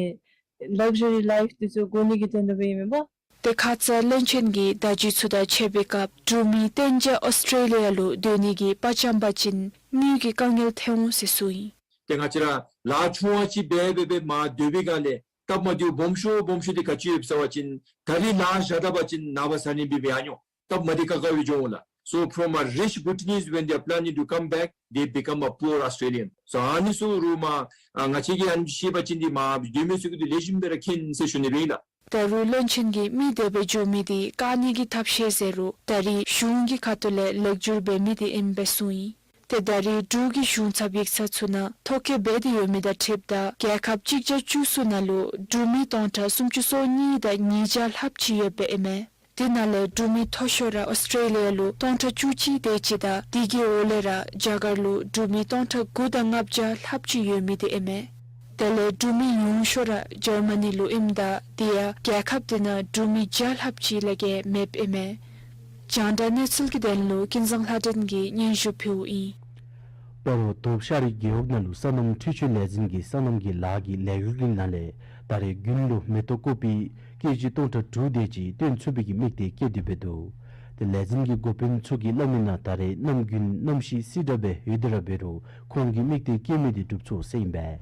ལག་ཇུ་རི་ལའིཕ་འདི་ཚུ་དགོ་ནི་གི་དོན་ལུ་འབདཝ་ཨིན་པས། ཏེ་ཁ་ཙ་བློན་ཆེན་གྱིས་བརྡ་བརྒྱུད་ཚུ་དང་ཕྱད་པའི་སྐབས་འབྲུག་མི་གཏན་འཇགས་ཨོསི་ཊྲེ་ལི་ཡ་ལུ་སྡོད་ནི་གི་པ་ཅམ་འབག་ཅིན་དངུལ་གྱི་དཀའ་ངལ་ཐོན་འོང་ཟེར་གསུངས་ཡི། ཏེ་ང་བཅས་ར་ལཱ་ཆུང་བ་ཅིག་འབད་འབད་འབད་མར་སྡོད་པའི་སྒང་ལས་སྟབས་མ་བདེཝ་སྦོམ་ཤོས་སྦོམ་ཤོས་འདི་ག་ཅི་ཡོདཔ་ཟེར་བ་ཅིན་ད་རིས་ལཱ་བཞག་ད་པ་ཅིན་ནངས་པ་གཟའ་ཉི་མ་འབད་འབད་ཡར་འགྱོ་སྟབས་མ་བདེ་ཁག་ཁ་སྦེ་འགྱོ་འོང་ལགས། So from a rich Bhutanese, when they are planning to come back, they become a poor Australian. So ཨ་ནི་ཚུ་རུང་མར་ཨ་ང་བཅས་ཀྱིས་ཨ་ནི་ཤེས་པ་ཅིན་འདི་མར་སྡོད་མི་ཚུ་གིས་འདི་ལེགས་ཤོམ་སྦེ་ར་མཁྱེན་ཟེར་ཞུ་ནི་སྦེ་ཨིན་ལགས། ད་རུང་བློན་ཆེན་གྱིས་མི་དེ་སྦེ་འགྱོ་མི་འདི་བཀག་ནི་གི་ཐབས་ཤེས་ཟེར་རུང་ད་རེས་གཞུང་གི་ཁ་ཐུག་ལས་ལེགས་སྒྱུར་འབད་མི་འདི་ཨིནམ་སྦེ་གསུངས་ཡི། ཏེ་ད་རེས་འབྲུག་གི་གཞུང་ཚབ་ཡིག་ཚང་ཚུ་ནང་ཐོ་བཀོད་འབད་དེ་ཡོད་མི་དང་འཁྲིལཝ་ད་རྒྱལ་ཁབ་གཅིག་བརྒྱ་བཅུ་གསུམ་ནང་ལུ་འབྲུག་མི་སྟོང་ཕྲག་སུམ་ཅུ་སོ་གཉིས་དང་ཉིས་བརྒྱ་ལྷགཔ་ཅིག་ཡོདཔ་ཨིན་མས། དེ་ནང་ལས་འབྲུག་མི་མཐོ་ཤོས་ར་ཨོསི་ཊྲེ་ལི་ཡ་ལུ་སྟོང་ཕྲག་བཅུ་གཅིག་དེ་ཅིག་དང་དེ་གི་འོག་ལས་ར་རྒྱ་གར་ལུ་འབྲུག་མི་སྟོང་ཕྲག་དགུ་དང་ལྔ་བརྒྱ་ལྷགཔ་ཅིག་ཡོད་མི་དེ་ཨིན་མས། དེ་ལས་འབྲུག་མི་ཉུང་ཤོས་ར་འཇར་མ་ནི་ལུ་ཨིནམ་ད་དེ་ཡང་རྒྱལ་ཁབ་དེ་ནང་འབྲུག་མི་བརྒྱ་ལྷགཔ་ཅིག་ལས་བརྒལ་མེདཔ་ཨིན་མས། རྒྱང་བསྒྲགས་གནས་ཚུལ་གྱི་དོན་ལུ་ཀུན་བཟང་ལྷ་སྒྲོན་གྱིས་སྙན་ཞུ་ཕུལཝ་ཨིན། སྤ་རོ་དོབ་ཤ་རི་རྒེད་འོག་ནང་ལུ་སོ་ནམ་འཕྲུལ་ཆས་ལས་འཛིན་གྱིས་སོ་ནམ་གྱི་ལཱ་གི་ལས་འགུལ་གྱི་ནང་ལས་ད་རེས་དགུན་ལུ་མེ་ཏོག་བཀོག་པའི་ཀེ་ཇི་སྟོང་ཕྲག་དྲུག་དེ་ཅིག་བཏོན་ཚུགས་པའི་གི་དམིགས་གཏད་བསྐྱེད་དེ་འབད་འདུག། ཏེ་ལས་འཛིན་གྱི་འགོ་དཔོན་ཚུ་གིས་སླབ་མི་ནང་ད་རེས་གནམ་དགུན་གནམ་གཤིས་བསིལ་དྲགས་སྦེ་ཡོད་དེ་ར་འབད་རུང་ཁོང་གི་དམིགས་གཏད་བསྐྱེད་མི་དེ་འགྲུབ་ཚུགས་ཟེར་ཨིན་པས།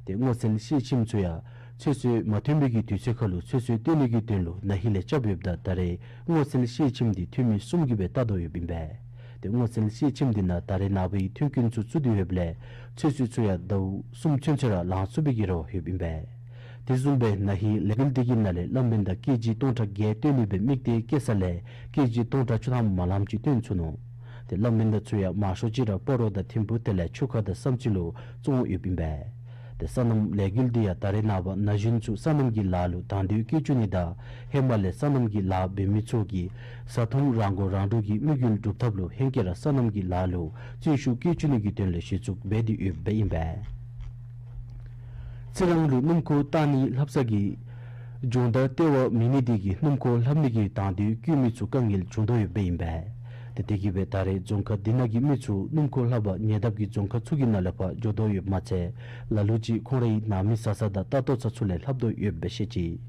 ཏེ་སྔོ་ཚལ་ཤེལ་ཁྱིམ་ཚུ་ཡང་ཚོད་བསྲེ་མ་ཐོན་པའི་གི་དུས་ཚོད་ཁར་ལུ་ཚོད་བསྲེ་བཏོན་ནི་གི་དོན་ལུ་ན་ཧིང་ལས་རྐྱབ་ཡོདཔ་ད་ད་རེས་སྔོ་ཚལ་ཤེལ་ཁྱིམ་དེ་འཐུས་མི་གསུམ་གྱིས་སྦེ་བལྟ་དོ་ཡོདཔ་ཨིན་པས། ཏེ་སྔོ་ཚལ་ཤེལ་ཆེམ་འདི་ནང་ད་རེས་ནངས་པའི་མཐུན་རྐྱེན་ཚུ་བཙུགས་ཏེ་ཡོདཔ་ལས་ཚོད་བསྲེ་ཚུ་ཡང་ཟླཝ་གསུམ་ཚུན་ཚོད་ར་ལང་ཚུགས་པའི་གི་རེ་བ་ཡོདཔ་ཨིན་པས། དེ་བཟུམ་སྦེ་ན་ཧིང་ལས་འགུལ་འདི་གི་ནང་ལས་སླབ་མི་ནང་ཀེ་ཇི་སྟོང་ཕྲག་བརྒྱད་བཏོན་ནི་སྦེ་དམིགས་ཏེ་བསྐྱལ་ས་ལས་ཀེ་ཇི་སྟོང་ཕྲག་བཅུ་ཐམ་མ་ལངམ་ཅིག་བཏོན་ཚུགས་ནུག། ཏེ་སླབ་མི་ནང་ཚུ་ཡང་མང་ཤོས་ཅིག་ར་སྤ་རོ་དང་ཐིམ་ཕུ་དེ་ལས་ཆུ་ཁ་དང་བསམ་རྩེ་ལུ་བཙོང་ཡོདཔ་ཨིན་པས། ཏེ་སོ་ནམ་ལས་འགུལ་འདི་ཡང་ད་རེས་ནངས་པ་ན་གཞོན་ཚུ་སོ་ནམ་གྱི་ལཱ་ལུ་དང་འདོད་བསྐྱེད་བཅུག་ནི་དང་ཧེ་མ་ལས་སོ་ནམ་གྱི་ལཱ་འབད་མི་ཚུ་གིས་བཟའ་འཐུང་རང་མགོ་རང་འདྲོངས་ཀྱི་དམིགས་ཡུལ་སྒྲུབ་ཐབས་ལུ་ཧེང་སྐལ་ར་སོ་ནམ་གྱི་ལཱ་ལུ་བརྩོན་ཤུགས་བསྐྱེད་བཅུག་ནི་གི་དོན་ལས་གཞི་བཙུགས་འབད་དེ་ཡོདཔ་ཨིན་པས། རྩི་རང་ལུ་སྣུམ་འཁོར་བཏང་ནི་ལྷབ་ས་གི་སྦྱོང་བརྡར་ལྟེ་བ་མེད་ནི་དེ་གིས་སྣུམ་འཁོར་ལྷབ་ནི་གི་དང་འདོད་བསྐྱེད་མི་ཚུ་དཀའ་ངལ་བྱུང་དོ་ཡོདཔ་ཨིན་པས། ཏེ་དེ་གིས་སྦེ་ད་རེས་རྫོང་ཁག་འདི་ནང་གི་མི་ཚུ་སྣུམ་འཁོར་ལྷབ་པར་ཉེ་འདབས་ཀྱི་རྫོང་ཁག་ཚུ་གི་ནང་ལས་ཕར་འགྱོ་དོ་ཡོདཔ་མ་ཚད་ལ་ལུ་ཅིག་ཁོང་རའི་ནང་མི་བཟའ་ས་དང་ལྟ་ལྟོ་ཚུ་ཚུ་ལས་ལྷབ་དོ་ཡོདཔ་སྦེ་བཤད་ཅི།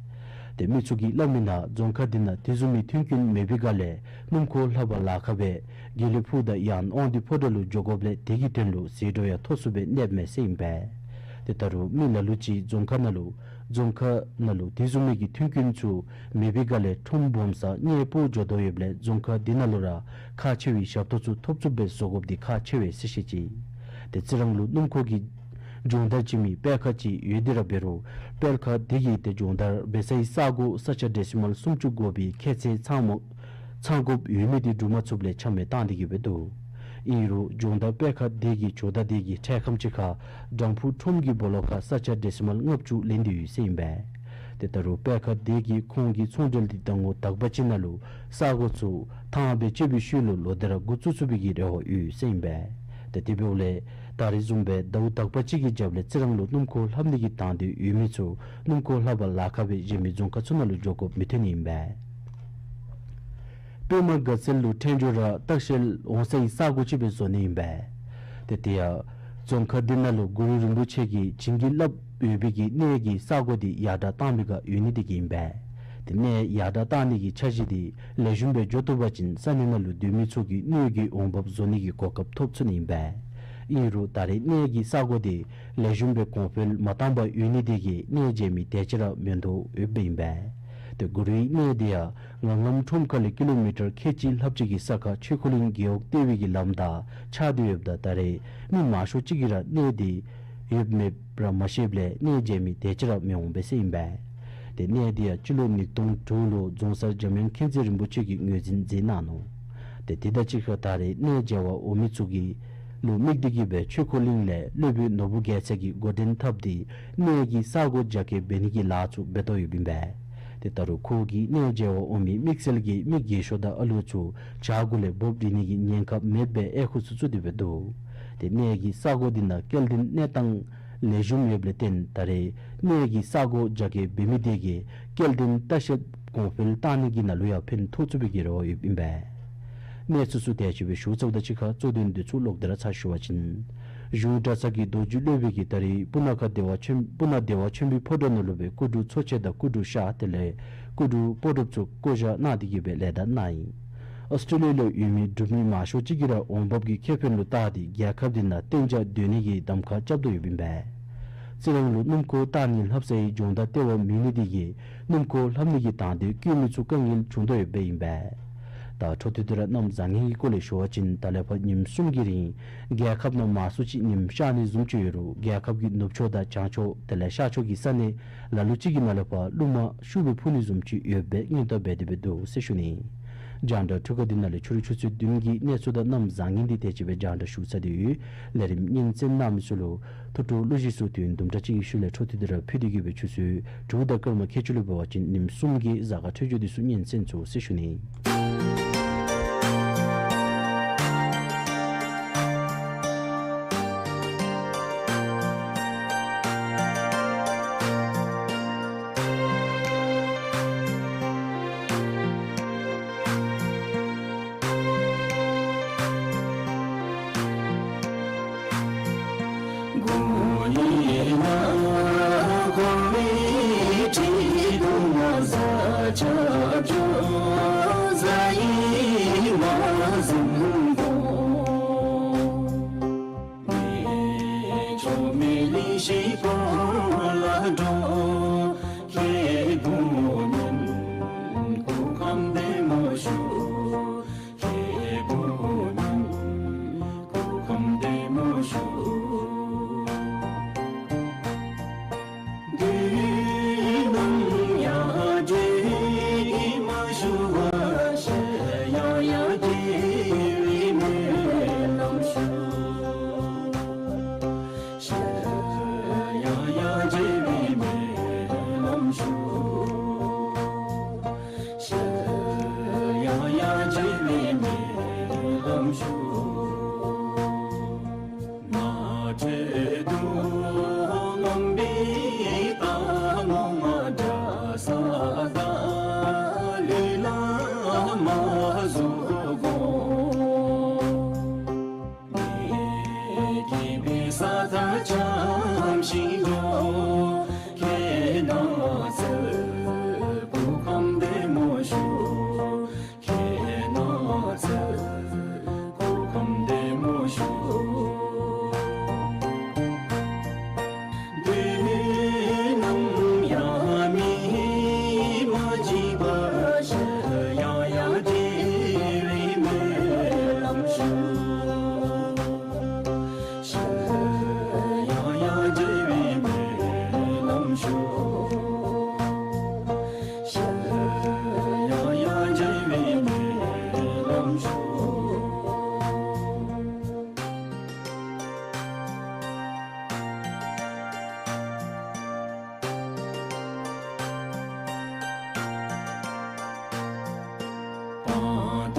ཏེ་མི་ཚུ་གིས་སླབ་མི་ནང་རྫོང་ཁག་འདི་ནང་དེ་བཟུམ་མའི་མཐུན་རྐྱེན་མེད་པའི་སྒང་ལས་སྣུམ་འཁོར་ལྷབ་པར་ལཱ་ཁག་སྦེ་དགེ་ལེགས་ཕུག་དང་ཡང་དབང་འདུས་ཕོ་བྲང་ལུ་འགྱོ་དགོཔ་ལས་དེ་གི་དོན་ལུ་ཟད་འགྲོ་ཡང་ཐོགས་སུ་སྦེ་གནསཔ་མས་ཟེར་ཨིན་པས། ཏེ་ད་རུང་མི་ལ་ལུ་ཅིག་རྫོང་ཁག་ནང་ལུ་རྫོང་ཁག་ནང་ལུ་དེ་བཟུམ་མའི་གི་མཐུན་རྐྱེན་ཚུ་མེད་པའི་སྒང་ལས་ཁྲོམ་སྦོམ་སར་གནས་སྤོ་འགྱོ་དོ་ཡོདཔ་ལས་རྫོང་ཁག་འདི་ནང་ལུ་ར་ཁག་ཆེ་བའི་ཞབས་ཏོག་ཚུ་ཐོབ་ཚུགསཔ་སྦེ་བཟོ་དགོཔ་འདི་ཁག་ཆེ་བས་ཟེར་བཤད་ཅི། ཏེ་རྩི་རང་ལུ་སྣུམ་འཁོར་གྱི་སྦྱོང་བརྡར་བྱིན་མི་དཔལ་ཁ་ཅིག་ཡོད་དེ་ར་འབད་རུང་དཔལ་ཁ་དེ་གིས་ཏེ་སྦྱོང་བརྡར་འབད་སའི་ས་གོ་ས་ཆ་ཌེ་སི་མཱལ་སུམ་ཅུ་འགོར་བའི་ཁྱད་ཚད་ཚང་མ་ཚང་དགོཔ་ཡོད་མི་དེ་འགྲུབ་མ་ཚུགསཔ་ལས་ཆ་མེད་བཏང་སྟེ་གི་སྦེ་འདུག། ཨིན་རུང་སྦྱོང་བརྡར་དཔལ་ཁ་དེ་གིས་ཇོ་བདག་དེ་གི་འཕྲལ་ཁམས་ཅིག་ཁར་སྦྲང་ཕུ་ཁྲོམ་གྱི་སྦོ་ལོགས་ཁར་ས་ཆ་ཌེ་སི་མཱལ་ལྔ་བཅུ་ལེན་ཏེ་ཡོད་ཟེར་ཨིན་པས། ཏེ་ད་རུང་དཔལ་ཁ་དེ་གིས་ཁོང་གི་ཚོང་འབྲེལ་འདི་ཟླ་ངོ་དག་པ་ཅིག་ནང་ལུ་ས་གོ་ཚུ་ཐང་སྦེ་བཅད་པའི་ཤུལ་ལུ་ལོག་སྟེ་ར་འགོ་བཙུགས་ཚུགས་པའི་གི་རེ་བ་ཡོད་ཟེར་ཨིན་པས། ཏེ་དེ་འབདཝ་ལས་ད་རེས་བཟུམ་སྦེ་ཟླཝ་དག་པ་ཅིག་གི་རྒྱབ་ལས་རྩི་རང་ལུ་སྣུམ་འཁོར་ལྷབ་ནི་གི་དང་འདོད་ཡོད་མི་ཚུ་སྣུམ་འཁོར་ལྷབ་པར་ལཱ་ཁག་སྦེ་གཞན་མི་རྫོང་ཁག་ཚུ་ནང་ལུ་འགྱོ་དགོཔ་མི་ཐོན་ནི་ཨིན་པས། པདྨ་དགའ་ཚལ་ལུ་འཕྲལ་མགྱོགས་ར་ལྟ་བཤལ་འོང་སའི་ས་གོ་ཅིག་སྦེ་བཟོ་ནི་ཨིན་པས། ཏེ་དེ་ཡང་རྫོང་ཁག་འདི་ནང་ལུ་གུ་རུ་རིན་པོ་ཆེ་གིས་བྱིན་གྱིས་བརླབས་ཡོད་པའི་གི་གནས་ཀྱི་ས་གོ་འདི་ཡར་དྲག་བཏང་པའི་སྒང་ཡོད་ནི་དེ་གིས་ཨིན་པས། ཏེ་གནས་ཡར་དྲག་བཏང་ནི་གི་འཆར་གཞི་འདི་ལེགས་ཤོམ་སྦེ་འགྱོ་བཏུབ་པ་ཅིན་ས་གནས་ནང་ལུ་སྡོད་མི་ཚུ་གི་སྣོད་ཀྱི་འོང་འབབ་བཟོ་ནི་གི་གོ་སྐབས་ཐོབ་ཚུགས་ནི་ཨིན་པས། ཨིན་རུང་ད་རེས་གནས་ཀྱི་ས་གོ་འདི་ལེགས་ཤོམ་སྦེ་གོང་འཕེལ་མ་བཏང་པར་ཡོད་ནི་དེ་གིས་གནས་མཇལ་མི་དེ་ཅིག་ར་མེན་དོ་ཡོདཔ་ཨིན་པས། ཏེ་གུ་རུའི་གནས་འདི་ཡང་ངང་ལམ་ཁྲོམ་ཁ་ལས་ཀི་ལོ་མི་ཊར་ཁལ་གཅིག་ལྷགཔ་ཅིག་གི་ས་ཁར་ཆོས་འཁོར་གླིང་རྒེད་འོག་ལྟེ་བའི་གི་ལམ་དང་ཆགས་ཏེ་ཡོདཔ་ད་ད་རེས་མི་མང་ཤོས་ཅིག་གིས་ར་གནས་འདི་ཡོདཔ་མེདཔ་ར་མ་ཤེསཔ་ལས་གནས་མཇལ་མི་དེ་ཅིག་ར་མི་འོང་པས་ཟེར་ཨིན་པས། ཏེ་གནས་འདི་ཡང་སྤྱི་ལོ་ཉིས་སྟོང་དྲུག་ལུ་རྫོང་སར་འཇམ་དབྱངས་མཁྱེན་བརྩེ་རིན་པོ་ཆེ་གིས་ངོས་འཛིན་མཛད་གནང་ནུག། ཏེ་དེ་དང་གཅིག་ཁར་ད་རེས་གནས་མཇལ་བར་འོང་མི་ཚུ་གི་ལུ་དམིགས་ཏེ་གི་སྦེ་ཆོས་འཁོར་གླིང་ལས་སློབ་དཔོན་ནོར་བུ་རྒྱལ་མཚན་གྱིས་འགོ་འདྲེན་འཐབ་སྟེ་གནས་ཀྱི་ས་གོ་རྒྱ་སྐྱེད་འབད་ནི་གི་ལཱ་ཚུ་འབད་དོ་ཡོདཔ་ཨིན་པས། ཏེ་ད་རུང་ཁོ་གིས་གནས་མཇལ་བར་འོང་མི་དམིགས་བསལ་གྱི་མི་རྒས་ཤོས་དང་ཨ་ལུ་ཚུ་བྱག་གུ་ལས་འབོ་སྡོད་ནི་གི་ཉེན་ཁ་མེདཔ་སྦེ་ཨེ་ཁུ་ཚུ་བཙུགས་ཏེ་སྦེ་འདུག། ཏེ་གནས་ཀྱི་ས་གོ་འདི་ནང་སྐྱེལ་འདྲེན་གནས་སྟངས་ལེགས་ཤོམ་ཡོདཔ་ལས་བརྟེན་ད་རེས་གནས་ཀྱི་ས་གོ་རྒྱ་སྐྱེད་འབད་མི་དེ་གིས་སྐྱེལ་འདྲེན་ལྟ་བཤལ་གོང་འཕེལ་བཏང་ནི་གི་ནང་ལུ་ཡང་ཕན་ཐོགས་ཚུགས་པའི་གི་རེ་བ་ཡོདཔ་ཨིན་པས། གནས་ཚུལ་ཚུ་དེ་ཅིག་སྦེ་ཞུ་ཚརཝ་དང་གཅིག་ཁར་གཙོ་དོན་འདི་ཚུ་ལོག་སྟེ་ར་ཚར་ཞུ་བ་ཅིན། གཞུང་གྲྭ་ཚང་གི་རྡོ་རྗེ་སློབ་དཔོན་གྱིས་ད་རེས་སྤུ་ན་ཁ་བདེ་བ་ཆེན་སྤུ་ན་བདེ་བ་ཆེན་པོའི་ཕོ་བྲང་ནང་ལུ་སྦེ་སྐུ་དྲུང་ཚོ་ཆེན་དང་སྐུ་དྲུང་ཤར་དེ་ལས་སྐུ་དྲུང་སྤ་གྲོབ་ཚུ་བསྐོ་བཞག་གནང་སྟེ་གི་སྦེ་ལས་བསྡད་གནང་ཡི། ཨོསི་ཊེ་ལི་ཡ་ལུ་ཡོད་མི་འབྲུག་མི་མང་ཤོས་ཅིག་གིས་ར་འོང་འབབ་ཀྱི་ཁེ་ཕན་ལུ་བལྟ་སྟེ་རྒྱལ་ཁབ་འདི་ནང་གཏན་འཇགས་སྡོད་ནི་གི་གདམ་ཁ་རྐྱབ་དོ་ཡོདཔ་ཨིན་པས། རྩི་རང་ལུ་སྣུམ་འཁོར་བཏང་ནི་ལྷབ་སའི་སྦྱོང་བརྡར་ལྟེ་བ་མེད་ནི་དེ་གིས་སྣུམ་འཁོར་ལྷབ་ནི་གི་དང་འདོད་བསྐྱེད་མི་ཚུ་དཀའ་ངལ་བྱུང་དོ་ཡོདཔ་ཨིན་པས། ད་འཕྲོ་མཐུད་དེ་ར་གནམ་བཟང་ངན་གྱི་སྐོར་ལས་ཞུ་བ་ཅིན་ད་ལས་ཕར་ཉིནམ་གསུམ་གྱི་རིང་རྒྱལ་ཁབ་ནང་མང་སུ་ཅིག་ཉིམ་ཤར་ནི་བཟུམ་ཅིག་ཡོད་རུང་རྒྱལ་ཁབ་ཀྱི་ནུབ་ཕྱོགས་དང་བྱང་ཕྱོགས་དེ་ལས་ཤར་ཕྱོགས་ཀྱི་ས་གནས་ལ་ལུ་ཅིག་གི་ནང་ལས་ཕར་རླུང་མ་ཤུགས་སྦེ་འཕུ་ནི་བཟུམ་ཅིག་ཡོདཔ་སྦེ་སྔོན་བརྟག་འབད་དེ་སྦེ་འདུག་ཟེར་ཞུ་ནི། རྒྱང་བསྒྲགས་འཕྲུལ་ཁང་འདི་ནང་ལས་ཕྱི་རུ་ཆུ་ཚོད་བདུན་གྱི་གནས་ཚུལ་དང་གནམ་བཟང་ངན་འདི་དེ་ཅིག་སྦེ་རྒྱང་བསྒྲགས་ཞུ་ཚར་ཏེ་ཡོད། ལས་རིམ་སྙན་གསན་གནང་མི་ཚུ་ལུ་ཐུགས་སྤྲོ་བློ་གཟིགས་སུ་དུས་ཡུན་དུམ་གྲ་ཅིག་གི་ཤུལ་ལས་འཕྲོ་མཐུད་དེ་ར་ཕུལ་ཏེ་གི་སྦེ་ཆུ་ཚོད་དྲུག་དང་སྐར་མ་ཁལ་གཅིག་ལུ་འབད་བ་ཅིན་ཉིནམ་གསུམ་གྱི་གཟའ་སྐར་འཕྲོད་སྦྱོར་འདི་ཚུ་སྙན་གསན་ཚུགས་ཟེར་ཞུ་ནི།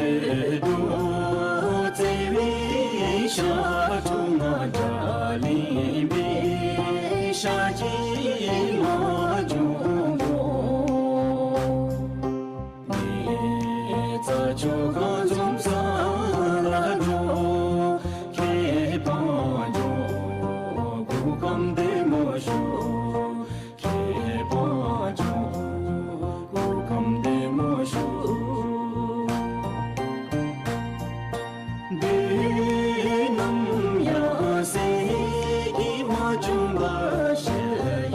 རྡོ་རྩེ་བའི་ཞྭ་དྲུག་ང་དགྲ་ལན་པའི་ཞྭ་གཅིག་མ་བྱུང་གོ། ངེ་རྩྭ་མཆོག་ཁང་འཛོམས་ས་ལ་འགྲོ། ཁྱེད་དཔལ་འབྱོར་སྐུ་ཁམས་བདེ་མོ་བཞུགས། ཁྱེད་དཔལ་འབྱོར་སྐུ་ཁམས་བདེ་མོ་བཞུགས། བདུད་རྣམས་ཡང་ཟེར་གྱིས་མ་བཅོམ་པར། ཞི་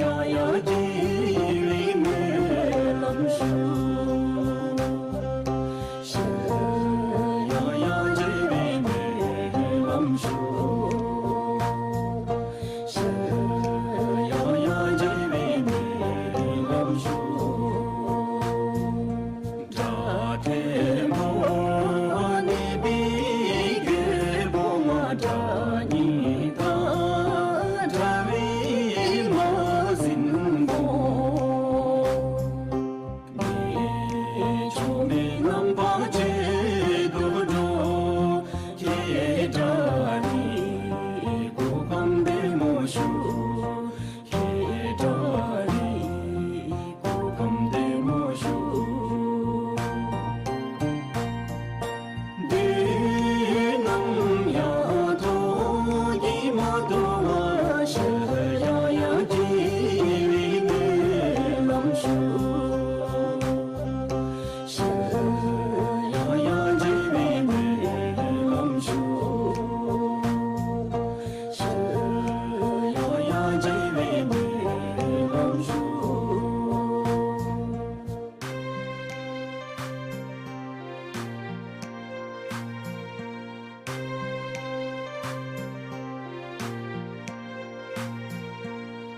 ཡང་ཡང་རྒྱས་པའི་སྨོན་ལམ་ཞུ། ཞི་ཡང་ཡང་རྒྱས་པའི་སྨོན་ལམ་ཞུ། ཞི་ཡང་ཡང་རྒྱས་པའི་སྨོན་ལམ་ཞུ། དགྲ་ཐལ་མོ་གནས་པའི་རྒོད་པོ་ང་དགྲ་རྙིང་དང་འདྲ་བས་མ་ཟིན་གོ། ངེ་ཆོ་མེད་རྣམ་པར་བཅད་དུ་འགྲོ། ཁྱེད་དགྲ་རྙིང་སྐུ་ཁམས་བདེ་མོ་བཞུགས། ཁྱེད་དགྲ་རྙིང་སྐུ་ཁམས་བདེ་མོ་བཞུགས། བདུད་རྣམས་ཡང་ཐོག་གིས་མ་གཏོགས་པར། ཞི་ཡང་ཡང་རྒྱས་པའི་སྨོན་ལམ་ཞུ། ཞི་ཡང་ཡང་རྒྱས་པའི་སྨོན་ལམ་ཞུ། ཞི་ཡང་ཡང་རྒྱས་པའི་སྨོན་ལམ་ཞུ།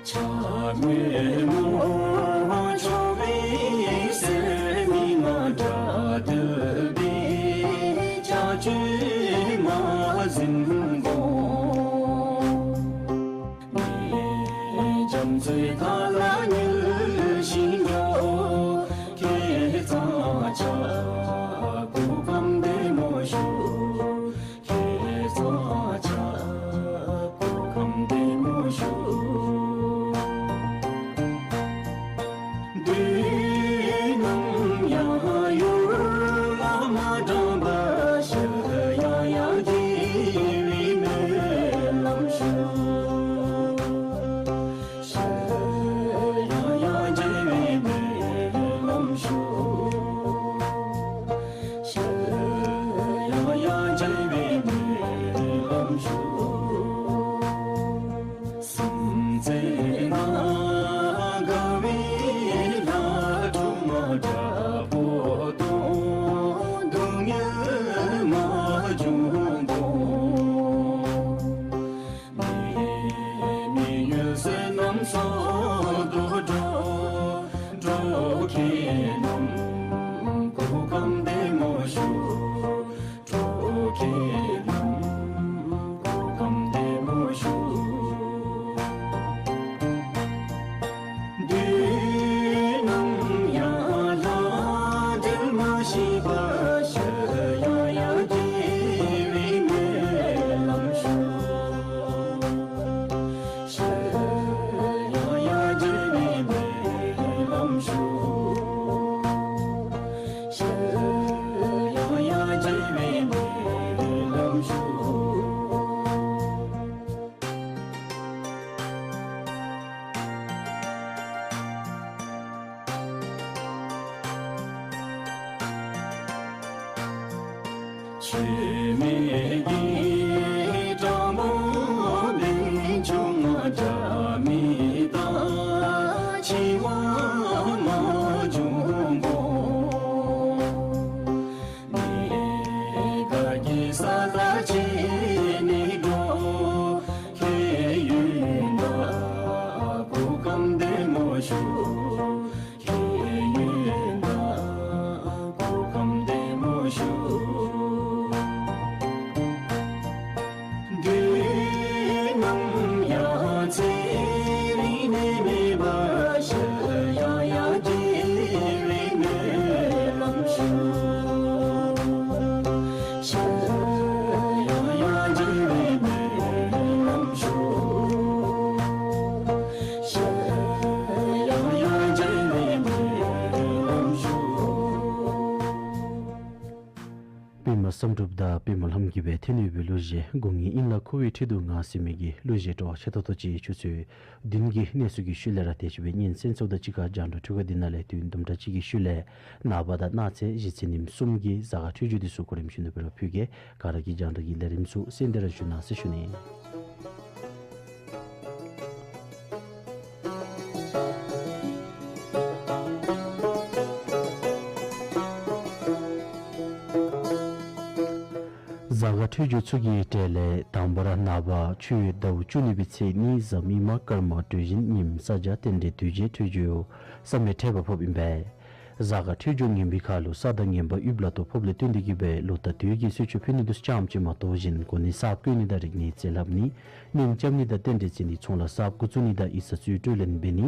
ཆགས་མེད་མོ་ཆོ་མེད་ཟེར་མི་ང་དགྲ་འདུལ་བའི་བྱ་སྤྱོད་མ་ཟིན་གོ། ངེ་རྒྱ་མཚོའི་མཐའ་ལ་ཉུལ་ཞིང་འགྲོ། ཁྱེད་རྩྭ་ཆགས་སྐུ་ཁམས་བདེ་མོ་བཞུགས། ཁྱེད་རྩྭ་ཆགས་སྐུ་ཁམས་བདེ་མོ་བཞུགས། བདུད་རྣམས་ཡང་ཡུལ་ལ་མ་འགྲངས་པར། ཞི་ཡང་ཡང་རྒྱས་པའི་སྨོན་ལམ་ཞུ། ཞི་ཡང་ཡང་རྒྱས་པའི་སྨོན་ལམ་ཞུ། ཞི་ཡང་ཡང་རྒྱས་པའི་སྨོན་ལམ་ཞུ། སེམས་ཅན་ནང་དགའ་བའི་ལྷ་སྒྲུང་ང་དྲག་པོ་དང་། སྡུག་བསྔལ་མ་བྱུང་གོ། ངེ་མི་ཡུལ་བསོད་ནམས་གསོག་ཏུ་འགྲོ། འགྲོ་མཁན་རྣམས་སྐུ་ཁམས་བདེ་མོ་བཞུགས། འགྲོ་མཁན་རྣམས་སྐུ་ཁམས་བདེ་མོ་བཞུགས། བདུད་རྣམས་ཡང་ལྷ་འདྲེར་མ་ཤི་བར། ཞི་ཡང་ཡང་རྒྱས་པའི་སྨོན་ལམ་ཞུ། ཞི་ཡང་ཡང་རྒྱས་པའི་སྨོན་ལམ་ཞུ། ཞི་ཡང་ཡང་རྒྱས་པའི་སྨོན་ལམ་ཞུ། ཆོས་མེད་ཀྱི་དྲང་པོ་འབེན་ཆུང་ང་དགྲ་མེད་དང་འཆི་བ་མ་བྱུང་གོ། ངེ་ག་གི་ས་ལ་ཆས་ནི་འགྲོ། ཁྱེད་ཡོད་ན་སྐུ་ཁམས་བདེ་མོ་བཞུགས། ཁྱེད་ཡོད་ན་སྐུ་ཁམས་བདེ་མོ་བཞུགས། བདུད་རྣམས་ཡང་ཚེ་རིང་གནས་མེད་པར། ཞི་ཡང་ཡང་རྒྱས་པའི་སྨོན་ལམ་ཞུ། པདྨ་བསམ་གྲུབ་དང་པདྨ་ལྷམ་གྱི་སྦེ་ཐོན་ཡོད་པའི་གླུ་གཞས་དགུང་ཉི་ཨིན་ལ་ཁོ་བོའི་འཁྲིས་སུ་ང་ཟེར་མི་གི་གླུ་གཞས་སྤྲོ་བ་ཆེ་ཏོག་ཏོ་ཅིག་ཆུ་ཚོད་བདུན་གྱི་གནས་ཚུལ་གྱི་ཤུལ་ལས་ར་དེ་ཅིག་སྦེ་ཉན་གསན་ཚརཝ་ད་གཅིག་ཁར་རྒྱང་བསྒྲགས་འཕྲུལ་ཁང་འདི་ནང་ལས་དུས་ཡུན་དུམ་གྲ་ཅིག་གི་ཤུལ་ལས་ནངས་པ་དང་གནངས་ཚེ་གཞེས་ཚེ་ཉིནམ་གསུམ་གྱི་གཟའ་སྐར་འཕྲོད་སྦྱོར་འདི་ཚུ་གོ་རིམ་བཞིན་དུ་སྦེ་ར་ཕུལ་གེ། ག་ར་གིས་རྒྱང་བསྒྲགས་ཀྱི་ལས་རིམ་ཚུ་གསན་ཏེ་ར་བཞུགས་གནང་ཟེར་ཞུ་ནི། གཟའ་སྐར་འཕྲོད་སྦྱོར་ཚུ་གི་གྲས་ལས་དང་པ་ར་ནངས་པ་ཆུ་ཡོས་ཟླཝ་བཅུ་གཉིས་པའི་ཚེས་གཉིས་གཟའ་མིག་དམར་སྐར་མ་སྒྲོལ་བཞིན་ཉིནམ་ས་བྱ་རྟེན་འབྲེལ་དུས་བྱེད་འཕྲོད་སྦྱོར་བསམ་ཡས་འཕྲད་པ་ཕོགཔ་ཨིན་པས། གཟའ་སྐར་འཕྲོད་སྦྱོར་ངན་པའི་ཁར་ལུ་ས་དང་ངན་པ་ཡུདཔ་ལ་ཐོབ་ཕོགཔ་ལས་བརྟེན་ཏེ་གིས་སྦེ་ལོ་དང་དུས་ཀྱི་གསོལ་མཆོད་ཕུལ་ནི་འདི་ཚུ་ཙམ་ཅིག་མ་གཏོགས་གཞན་གོ་གནས་གསརཔ་བསྐོ་ནི་དང་རིག་གནས་རྩིས་ལྷབ་ནི་གཉེན་རྐྱབ་ནི་དང་རྟེན་འབྲེལ་བརྩི་ནི་ཚོང་ལཱ་གསརཔ་འགོ་བཙུགས་ནི་དང་ཡིག་ཚང་རྩིས་སྤྲོད་ལེན་འབད་ནི་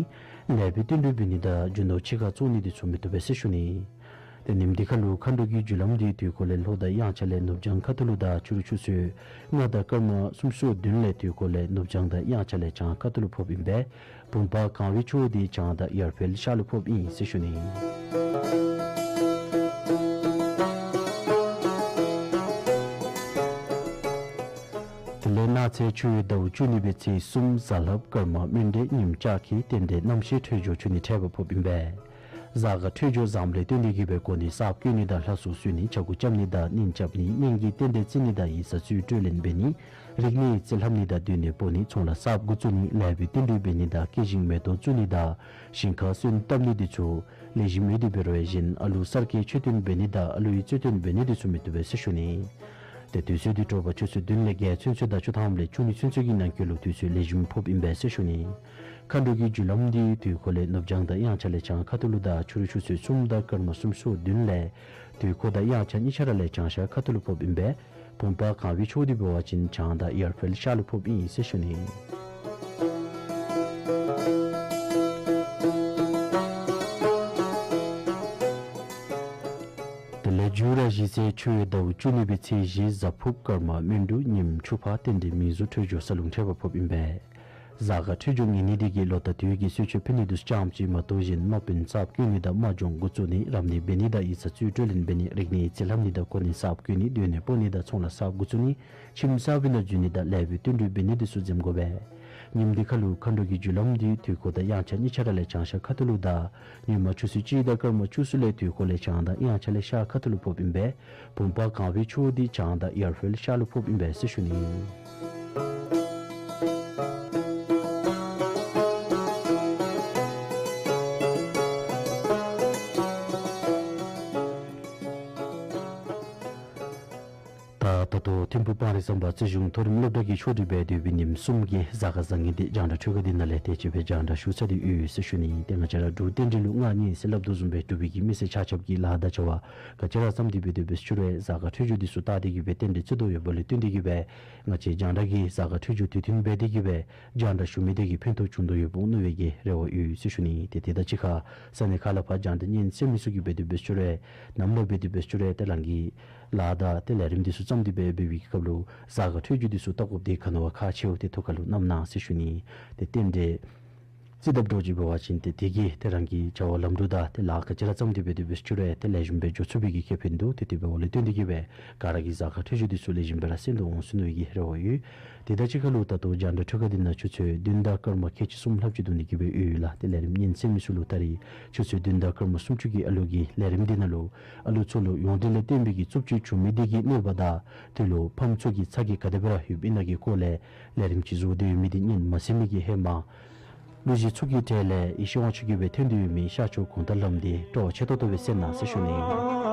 ལེགས་པའི་བསྟུན་གྲོས་འབད་ནི་དང་རྒྱུ་ནོར་ཕྱི་ཁར་བཙོང་ནི་འདི་ཚུ་མི་བཏུབ་པས་ཟེར་ཞུ་ནི། ཏེ་ཉིནམ་འདི་ཁར་ལུ་མཁའ་འགྲོ་གི་རྒྱུ་ལམ་འདི་དུས་འཁོར་ལས་ལྷོ་དང་དབྱངས་འཆར་ལས་ནུབ་བྱང་ཁ་ཐུག་ལུ་དང་ཕྱི་རུ་ཆུ་ཚོད་ལྔ་དང་སྐར་མ་སུམ་ཅུ་སོ་བདུན་ལས་དུས་འཁོར་ལས་ནུབ་བྱང་དང་དབྱངས་འཆར་ལས་བྱང་ཁ་ཐུག་ལུ་ཕོགཔ་ཨིན་པས། བུམ་པ་གང་བའི་ཆུ་བོ་འདི་བྱང་དང་ཡར་འཕེལ་ཤར་ལུ་ཕོགཔ་ཨིན་ཟེར་ཞུ་ནི། དེ་ལས་གནངས་ཚེ་ཆུ་ཡོས་ཟླཝ་བཅུ་གཉིས་པའི་ཚེས་གསུམ་གཟའ་ལྷགཔ་སྐར་མ་སྨེ་འབྲས་ཉིནམ་ལྕགས་ཁྱི་རྟེན་འབྲེལ་རྣམ་ཤེས་འཕྲོད་སྦྱོར་ཆུ་ནི་འཕྲད་པ་ཕོགཔ་ཨིན་པས། གཟའ་སྐར་འཕྲོད་སྦྱོར་བཟངམ་ལས་བརྟེན་ཏེ་གིས་སྦེ་གོ་གནས་གསརཔ་བསྐོ་ནི་དང་ལྷ་སྲུང་གསོལ་ནི་ཕྱྭ་འགུགས་རྐྱབ་ནི་དང་གཉེན་རྐྱབ་ནི་གཉེན་གྱི་རྟེན་འབྲེལ་བརྩི་ནི་དང་ཡིག་ཚང་རྩིས་སྤྲོད་ལེན་འབད་ནི་རིག་གནས་རྩིས་ལྷབ་ནི་དང་སྡོད་གནས་སྤོ་ནི་ཚོང་ལཱ་གསརཔ་འགོ་བཙུགས་ནི་ལེགས་པའི་བསྟུན་གྲོས་འབད་ནི་དང་སྐྱེས་ཤིང་མེ་ཏོག་བཙུགས་ནི་དང་ཞིང་ཁར་སོན་བཏབ་ནི་འདི་ཚུ་ལེགས་ཤོམ་ཡོད་དེ་འབད་རུང་ཡང་གཞན་ཨ་ལུ་གསར་སྐྱེས་ཆོས་སྟོན་འབད་ནི་དང་ཨ་ལུའི་རྩོད་དོན་འབད་ནི་འདི་ཚུ་མི་བཏུབ་པས་ཟེར་ཞུ་ནི། ཏེ་དུས་ཚོད་འདི་དྲོ་པ་ཆུ་ཚོད་བདུན་ལས་བརྒྱད་ཚུན་ཚོད་དང་བཅུ་ཐམ་ལས་བཅུ་གཉིས་ཚུན་ཚོད་ཀྱི་ནང་འཁོད་ལུ་དུས་ཚོད་ལེགས་ཤོམ་ཕོགཔ་ཨིན་པས་ཟེར་ཞུ་ནི། མཁའ་འགྲོ་གི་རྒྱུ་ལམ་འདི་དུས་འཁོར་ལས་ནུབ་བྱང་དང་དབྱངས་འཆར་ལས་བྱང་ཁ་ཐུག་ལུ་དང་ཕྱི་རུ་ཆུ་ཚོད་གསུམ་དང་སྐར་མ་སུམ་ཅུ་སོ་བདུན་ལས་དུས་འཁོར་དང་དབྱངས་འཆར་གཉིས་ཆ་ར་ལས་བྱང་ཤར་ཁ་ཐུག་ལུ་ཕོགཔ་ཨིན་པས། བུམ་པ་གང་བའི་ཆུ་བོ་འདི་འབད་བ་ཅིན་བྱང་དང་ཡར་འཕེལ་ཤར་ལུ་ཕོགཔ་ཨིན་ཟེར་ཞུ་ནི། དེ་ལས་མཇུག་ར་གཞེས་ཚེ་ཆུ་ཡོས་ཟླཝ་བཅུ་གཉིས་པའི་ཚེས་བཞི་གཟའ་ཕུརཔ་སྐར་མ་སྨེ་འབྲུག་ཉིནམ་ཕྱུག་པ་རྟེན་འབྲེལ་མིང་གཟུགས་འཕྲོད་སྦྱོར་ས་རླུང་འཕྲད་པ་ཕོགཔ་ཨིན་པས། གཟའ་སྐར་འཕྲོད་སྦྱོར་ངན་ནི་འདི་གིས་ལོ་དང་དུས་ཀྱི་གསོལ་མཆོད་ཕུལ་ནི་འདི་ཚུ་ཙམ་ཅིག་མ་གཏོགས་གཞན་དམག་དཔོན་གསརཔ་བསྐོ་ནི་དང་དམག་སྦྱོང་འགོ་བཙུགས་ནི་རབ་གནས་འབད་ནི་དང་ཡིག་ཚང་རྩིས་སྤྲོད་ལེན་འབད་ནི་རིག་གནས་རྩིས་ལྷབ་ནི་དང་གོ་གནས་གསརཔ་བསྐོ་ནི་སྡོད་གནས་སྤོ་ནི་དང་ཚོང་ལཱ་གསརཔ་འགོ་བཙུགས་ནི་ཁྱིམ་གསར་པའི་ནང་འཛུལ་ནི་དང་ལེགས་པའི་བསྟུན་གྲོས་འབད་ནི་འདི་ཚུ་འཛེམ་དགོ་པས། ཉིནམ་འདི་ཁར་ལུ་མཁའ་འགྲོ་གི་རྒྱུ་ལམ་འདི་དུས་འཁོར་དང་དབྱངས་འཆར་གཉིས་ཆ་ར་ལས་བྱང་ཤར་ཁ་ཐུག་ལུ་དང་ཉིན་མ་ཆུ་ཚོད་གཅིག་དང་སྐར་མ་བཅུ་གསུམ་ལས་དུས་འཁོར་ལས་བྱང་དང་དབྱངས་འཆར་ལས་ཤར་ཁ་ཐུག་ལུ་ཕོགཔ་ཨིན་པས། བུམ་པ་གང་བའི་ཆུ་བོ་འདི་བྱང་དང་ཡར་འཕེལ་ཤར་ལུ་ཕོགཔ་ཨིན་པས་ཟེར་ཞུ་ནི། ད་ད་ལྟོ་ཐིམ་ཕུག་སྤང་རི་ཟམ་པ་རྩེ་གཞུང་མཐོ་རིམ་སློབ་གྲྭ་གི་ཕྱོགས་སྒྲིག་འབད་སྡོད་པའི་ཉིནམ་གསུམ་གྱི་གཟའ་སྐར་བཟང་ངན་འདི་རྒྱང་བསྒྲགས་འཕྲུལ་ཁང་འདི་ནང་ལས་དེ་ཅིག་སྦེ་རྒྱང་བསྒྲགས་ཞུ་ཚར་ཏེ་ཡོད་ཟེར་ཞུ་ནི། ཏེ་ང་བཅས་ར་འབྲུག་རྟེན་འབྲེལ་ལུ་མངའ་བརྙེས་ཟེར་སླབ་དོ་བཟུམ་སྦེ་འབྲུག་པའི་གི་མི་སེར་ཆ་ཁྱབ་ཀྱི་ལཱ་དང་བྱ་བ་ག་ཅི་ར་བརྩམས་ཏེ་འབད་དེ་འབད་ཞུ་རུང་གཟའ་སྐར་འཕྲོད་སྦྱོར་འདི་ཚུ་བལྟ་སྟེ་གིས་སྦེ་རྟེན་འབྲེལ་བརྩི་དོ་ཡོདཔ་ལས་བརྟེན་ཏེ་གིས་སྦེ་ང་བཅས་རྒྱང་བསྒྲགས་ཀྱི་གཟའ་སྐར་འཕྲོད་སྦྱོར་དུས་མཐུན་འབད་དེ་གིས་སྦེ་རྒྱང་བསྒྲགས་ཞུ་མི་དེ་གིས་ཕན་ཐོགས་བྱུང་དོ་ཡོདཔ་འོང་མནོ་བའི་གི་རེ་བ་ཡོད་ཟེར་ཞུ་ནི། ཏེ་དེ་དང་གཅིག་ཁར་ས་གནས་ཁག་ལས་ཕར་རྒྱང་བསྒྲགས་ཉན་གསན་མི་ཚུ་གིས་འབད་དེ་འབད་ཞུ་རུང་ནམ་ལུ་འབད་དེ་འབད་ཞུ་རུང་ཏེ་རང་གི་ལཱ་དང་ཏེ་ལས་རིམ་འདི་ཚུ་བརྩམས་ཏེ་འབད་འབད་བའི་གི་སྐབས་ལུ་གཟའ་སྐར་འཕྲོད་སྦྱོར་འདི་ཚུ་བལྟ་དགོཔ་འདི་ག་ནི་བ་ཁག་ཆེཝ་ཏེ་ཐུགས་ཁར་ལུ་བསྣམ་གནང་ཟེར་ཞུ་ནི། ཏེ་རྟེན་འབྲེལ་རྩིས་ལྷབ་འགྱོ་ཅི་འབད་བ་ཅིན་ཏེ་དེ་གིས་ཏེ་རང་གི་བྱ་བ་ལམ་འགྲོ་དང་ཏེ་ལཱ་ག་ཅི་ར་བརྩམས་ཏེ་འབད་དེ་འབད་ཞུ་རུང་ཏེ་ལེགས་ཤོམ་སྦེ་འགྱོ་ཚུགས་པའི་གི་ཁེ་ཕན་འདུག། ཏེ་དེ་འབདཝ་ལས་བརྟེན་ཏེ་གིས་སྦེ་ག་ར་གིས་གཟའ་སྐར་འཕྲོད་སྦྱོར་འདི་ཚུ་ལེགས་ཤོམ་སྦེ་ར་གསན་དོ་འོང་ཟེར་མནོ་བའི་གི་རེ་བ་ཡོད། དེ་དང་གཅིག་ཁར་ལུ་ད་ལྟོ་རྒྱང་བསྒྲགས་འཕྲུལ་ཁང་འདི་ནང་ཆུ་ཚོད་བདུན་དང་སྐར་མ་ཁལ་གཅིག་གསུམ་ལྷགཔ་ཅིག་འདུག་ནི་གིས་སྦེ་ཡོད་ལགས། ཏེ་ལས་རིམ་ཉན་གསན་མི་ཚུ་ལུ་ད་རིས་ཆུ་ཚོད་བདུན་དང་སྐར་མ་སུམ་ཅུ་གི་ཨ་ལུ་གི་ལས་རིམ་འདི་ནང་ལུ་ཨ་ལུ་ཚུ་ལུ་ཡོངས་འབྲེལ་ལས་བརྟེན་པའི་གི་རྩུབ་སྤྱོད་བྱུང་མི་དེ་གི་གནོད་པ་དང་དེ་ལུ་ཕམ་ཚུ་གི་ཚ་གྱང་ག་དེ་སྦེ་ར་ཡོདཔ་ཨིན་ན་གི་སྐོར་ལས་ལས་རིམ་ཅིག་བཟོ་སྟེ་ཡོད་མི་འདི་ཉན་མ་གསན་མི་གིས་ཧེ་མ་གླུ་གཞས་ཚུ་གི་གྲས་ལས་ཡེ་ཤེས་དབང་ཕྱུག་གིས་སྦེ་འཐེན་ཏེ་ཡོད་མི་ཤར་ཕྱོགས་གུང་ཐང་ལམ་འདི་སྤྲོ་བ་ཆེ་ཏོག་ཏོ་སྦེ་གསན་གནང་ཟེར་ཞུ་ནི།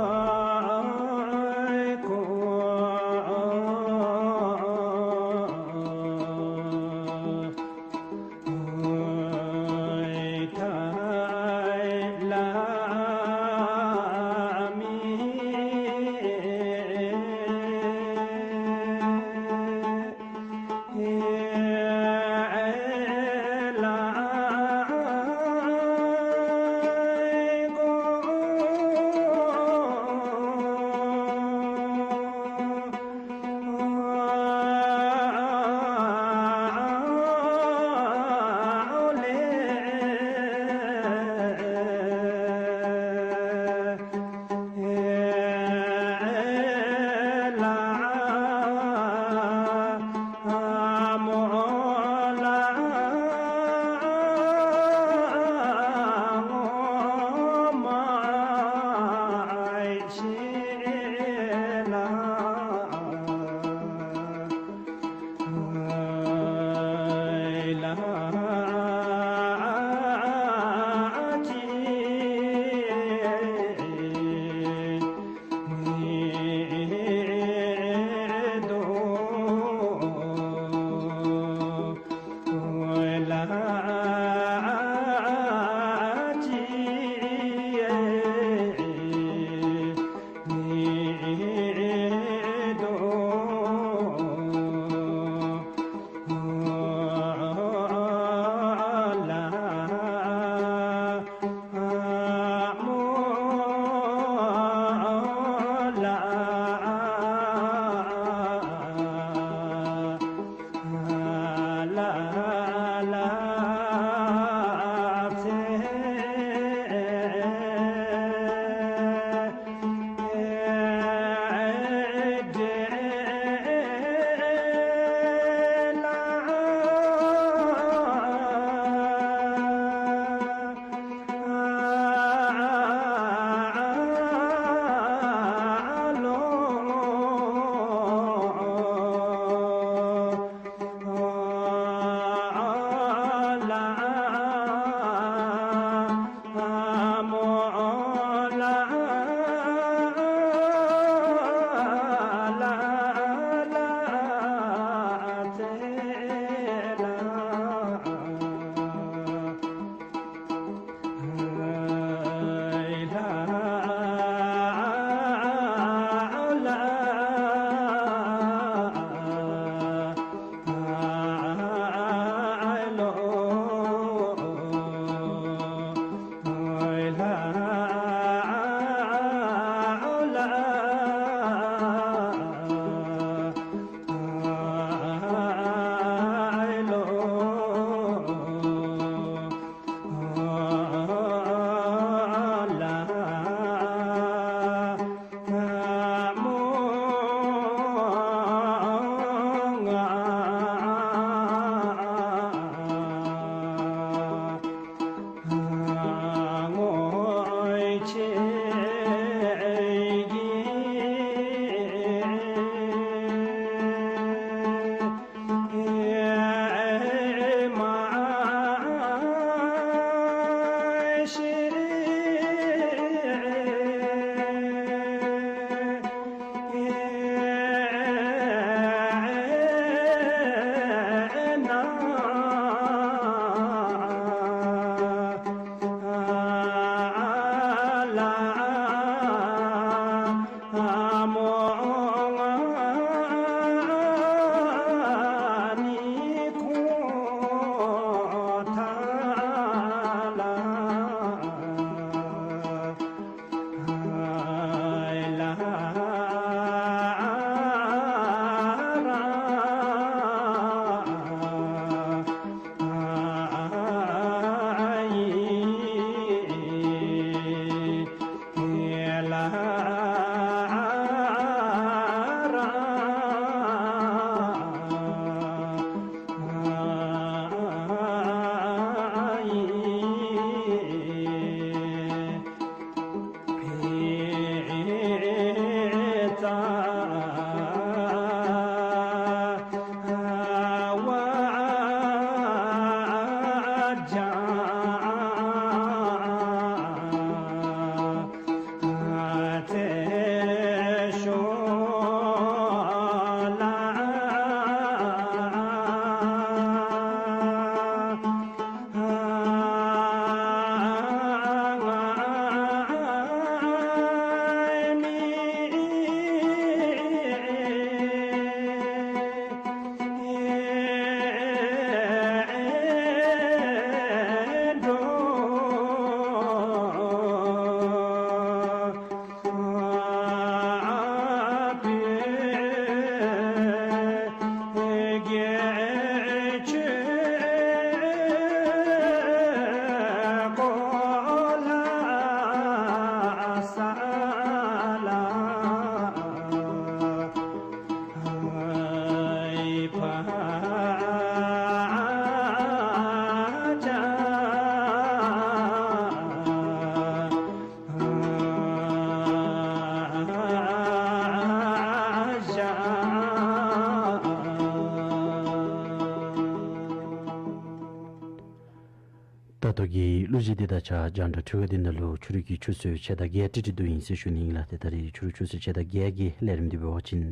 ད་ལྟོ་གི་གླུ་གཞས་འདི་དང་ཆ་རྒྱང་བསྒྲགས་འཕྲུལ་ཁང་འདི་ནང་ལུ་ཕྱི་རུ་གི་ཆུ་ཚོད་ཕྱེད་དང་བརྒྱད་ཏིག་ཏིག་འདི་ཨིན་ཟེར་ཞུ་ནི་ཨིན་ལགས། ཏེ་ད་རིས་ཕྱི་རུ་ཆུ་ཚོད་ཕྱེད་དང་བརྒྱད་ཀྱི་ལས་རིམ་འདི་འབད་བ་ཅིན་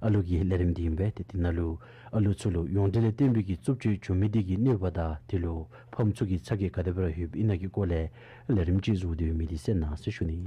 ཨ་ལུ་གི་ལས་རིམ་འདི་ཨིན་པས། ཏེ་འདི་ནང་ལུ་ཨ་ལུ་ཚུ་ལུ་ཡོངས་འབྲེལ་ལས་བརྟེན་པའི་གི་རྩུབ་སྤྱོད་བྱུང་མི་འདི་གི་གནོད་པ་དང་དེ་ལུ་ཕམ་ཚུ་གི་ཚ་གྱང་ག་དེ་སྦེ་ར་ཡོདཔ་ཨིན་ན་གི་སྐོར་ལས་ལས་རིམ་ཅིག་བཟོ་སྟེ་ཡོད་མི་འདི་གསན་གནང་ཟེར་ཞུ་ནི།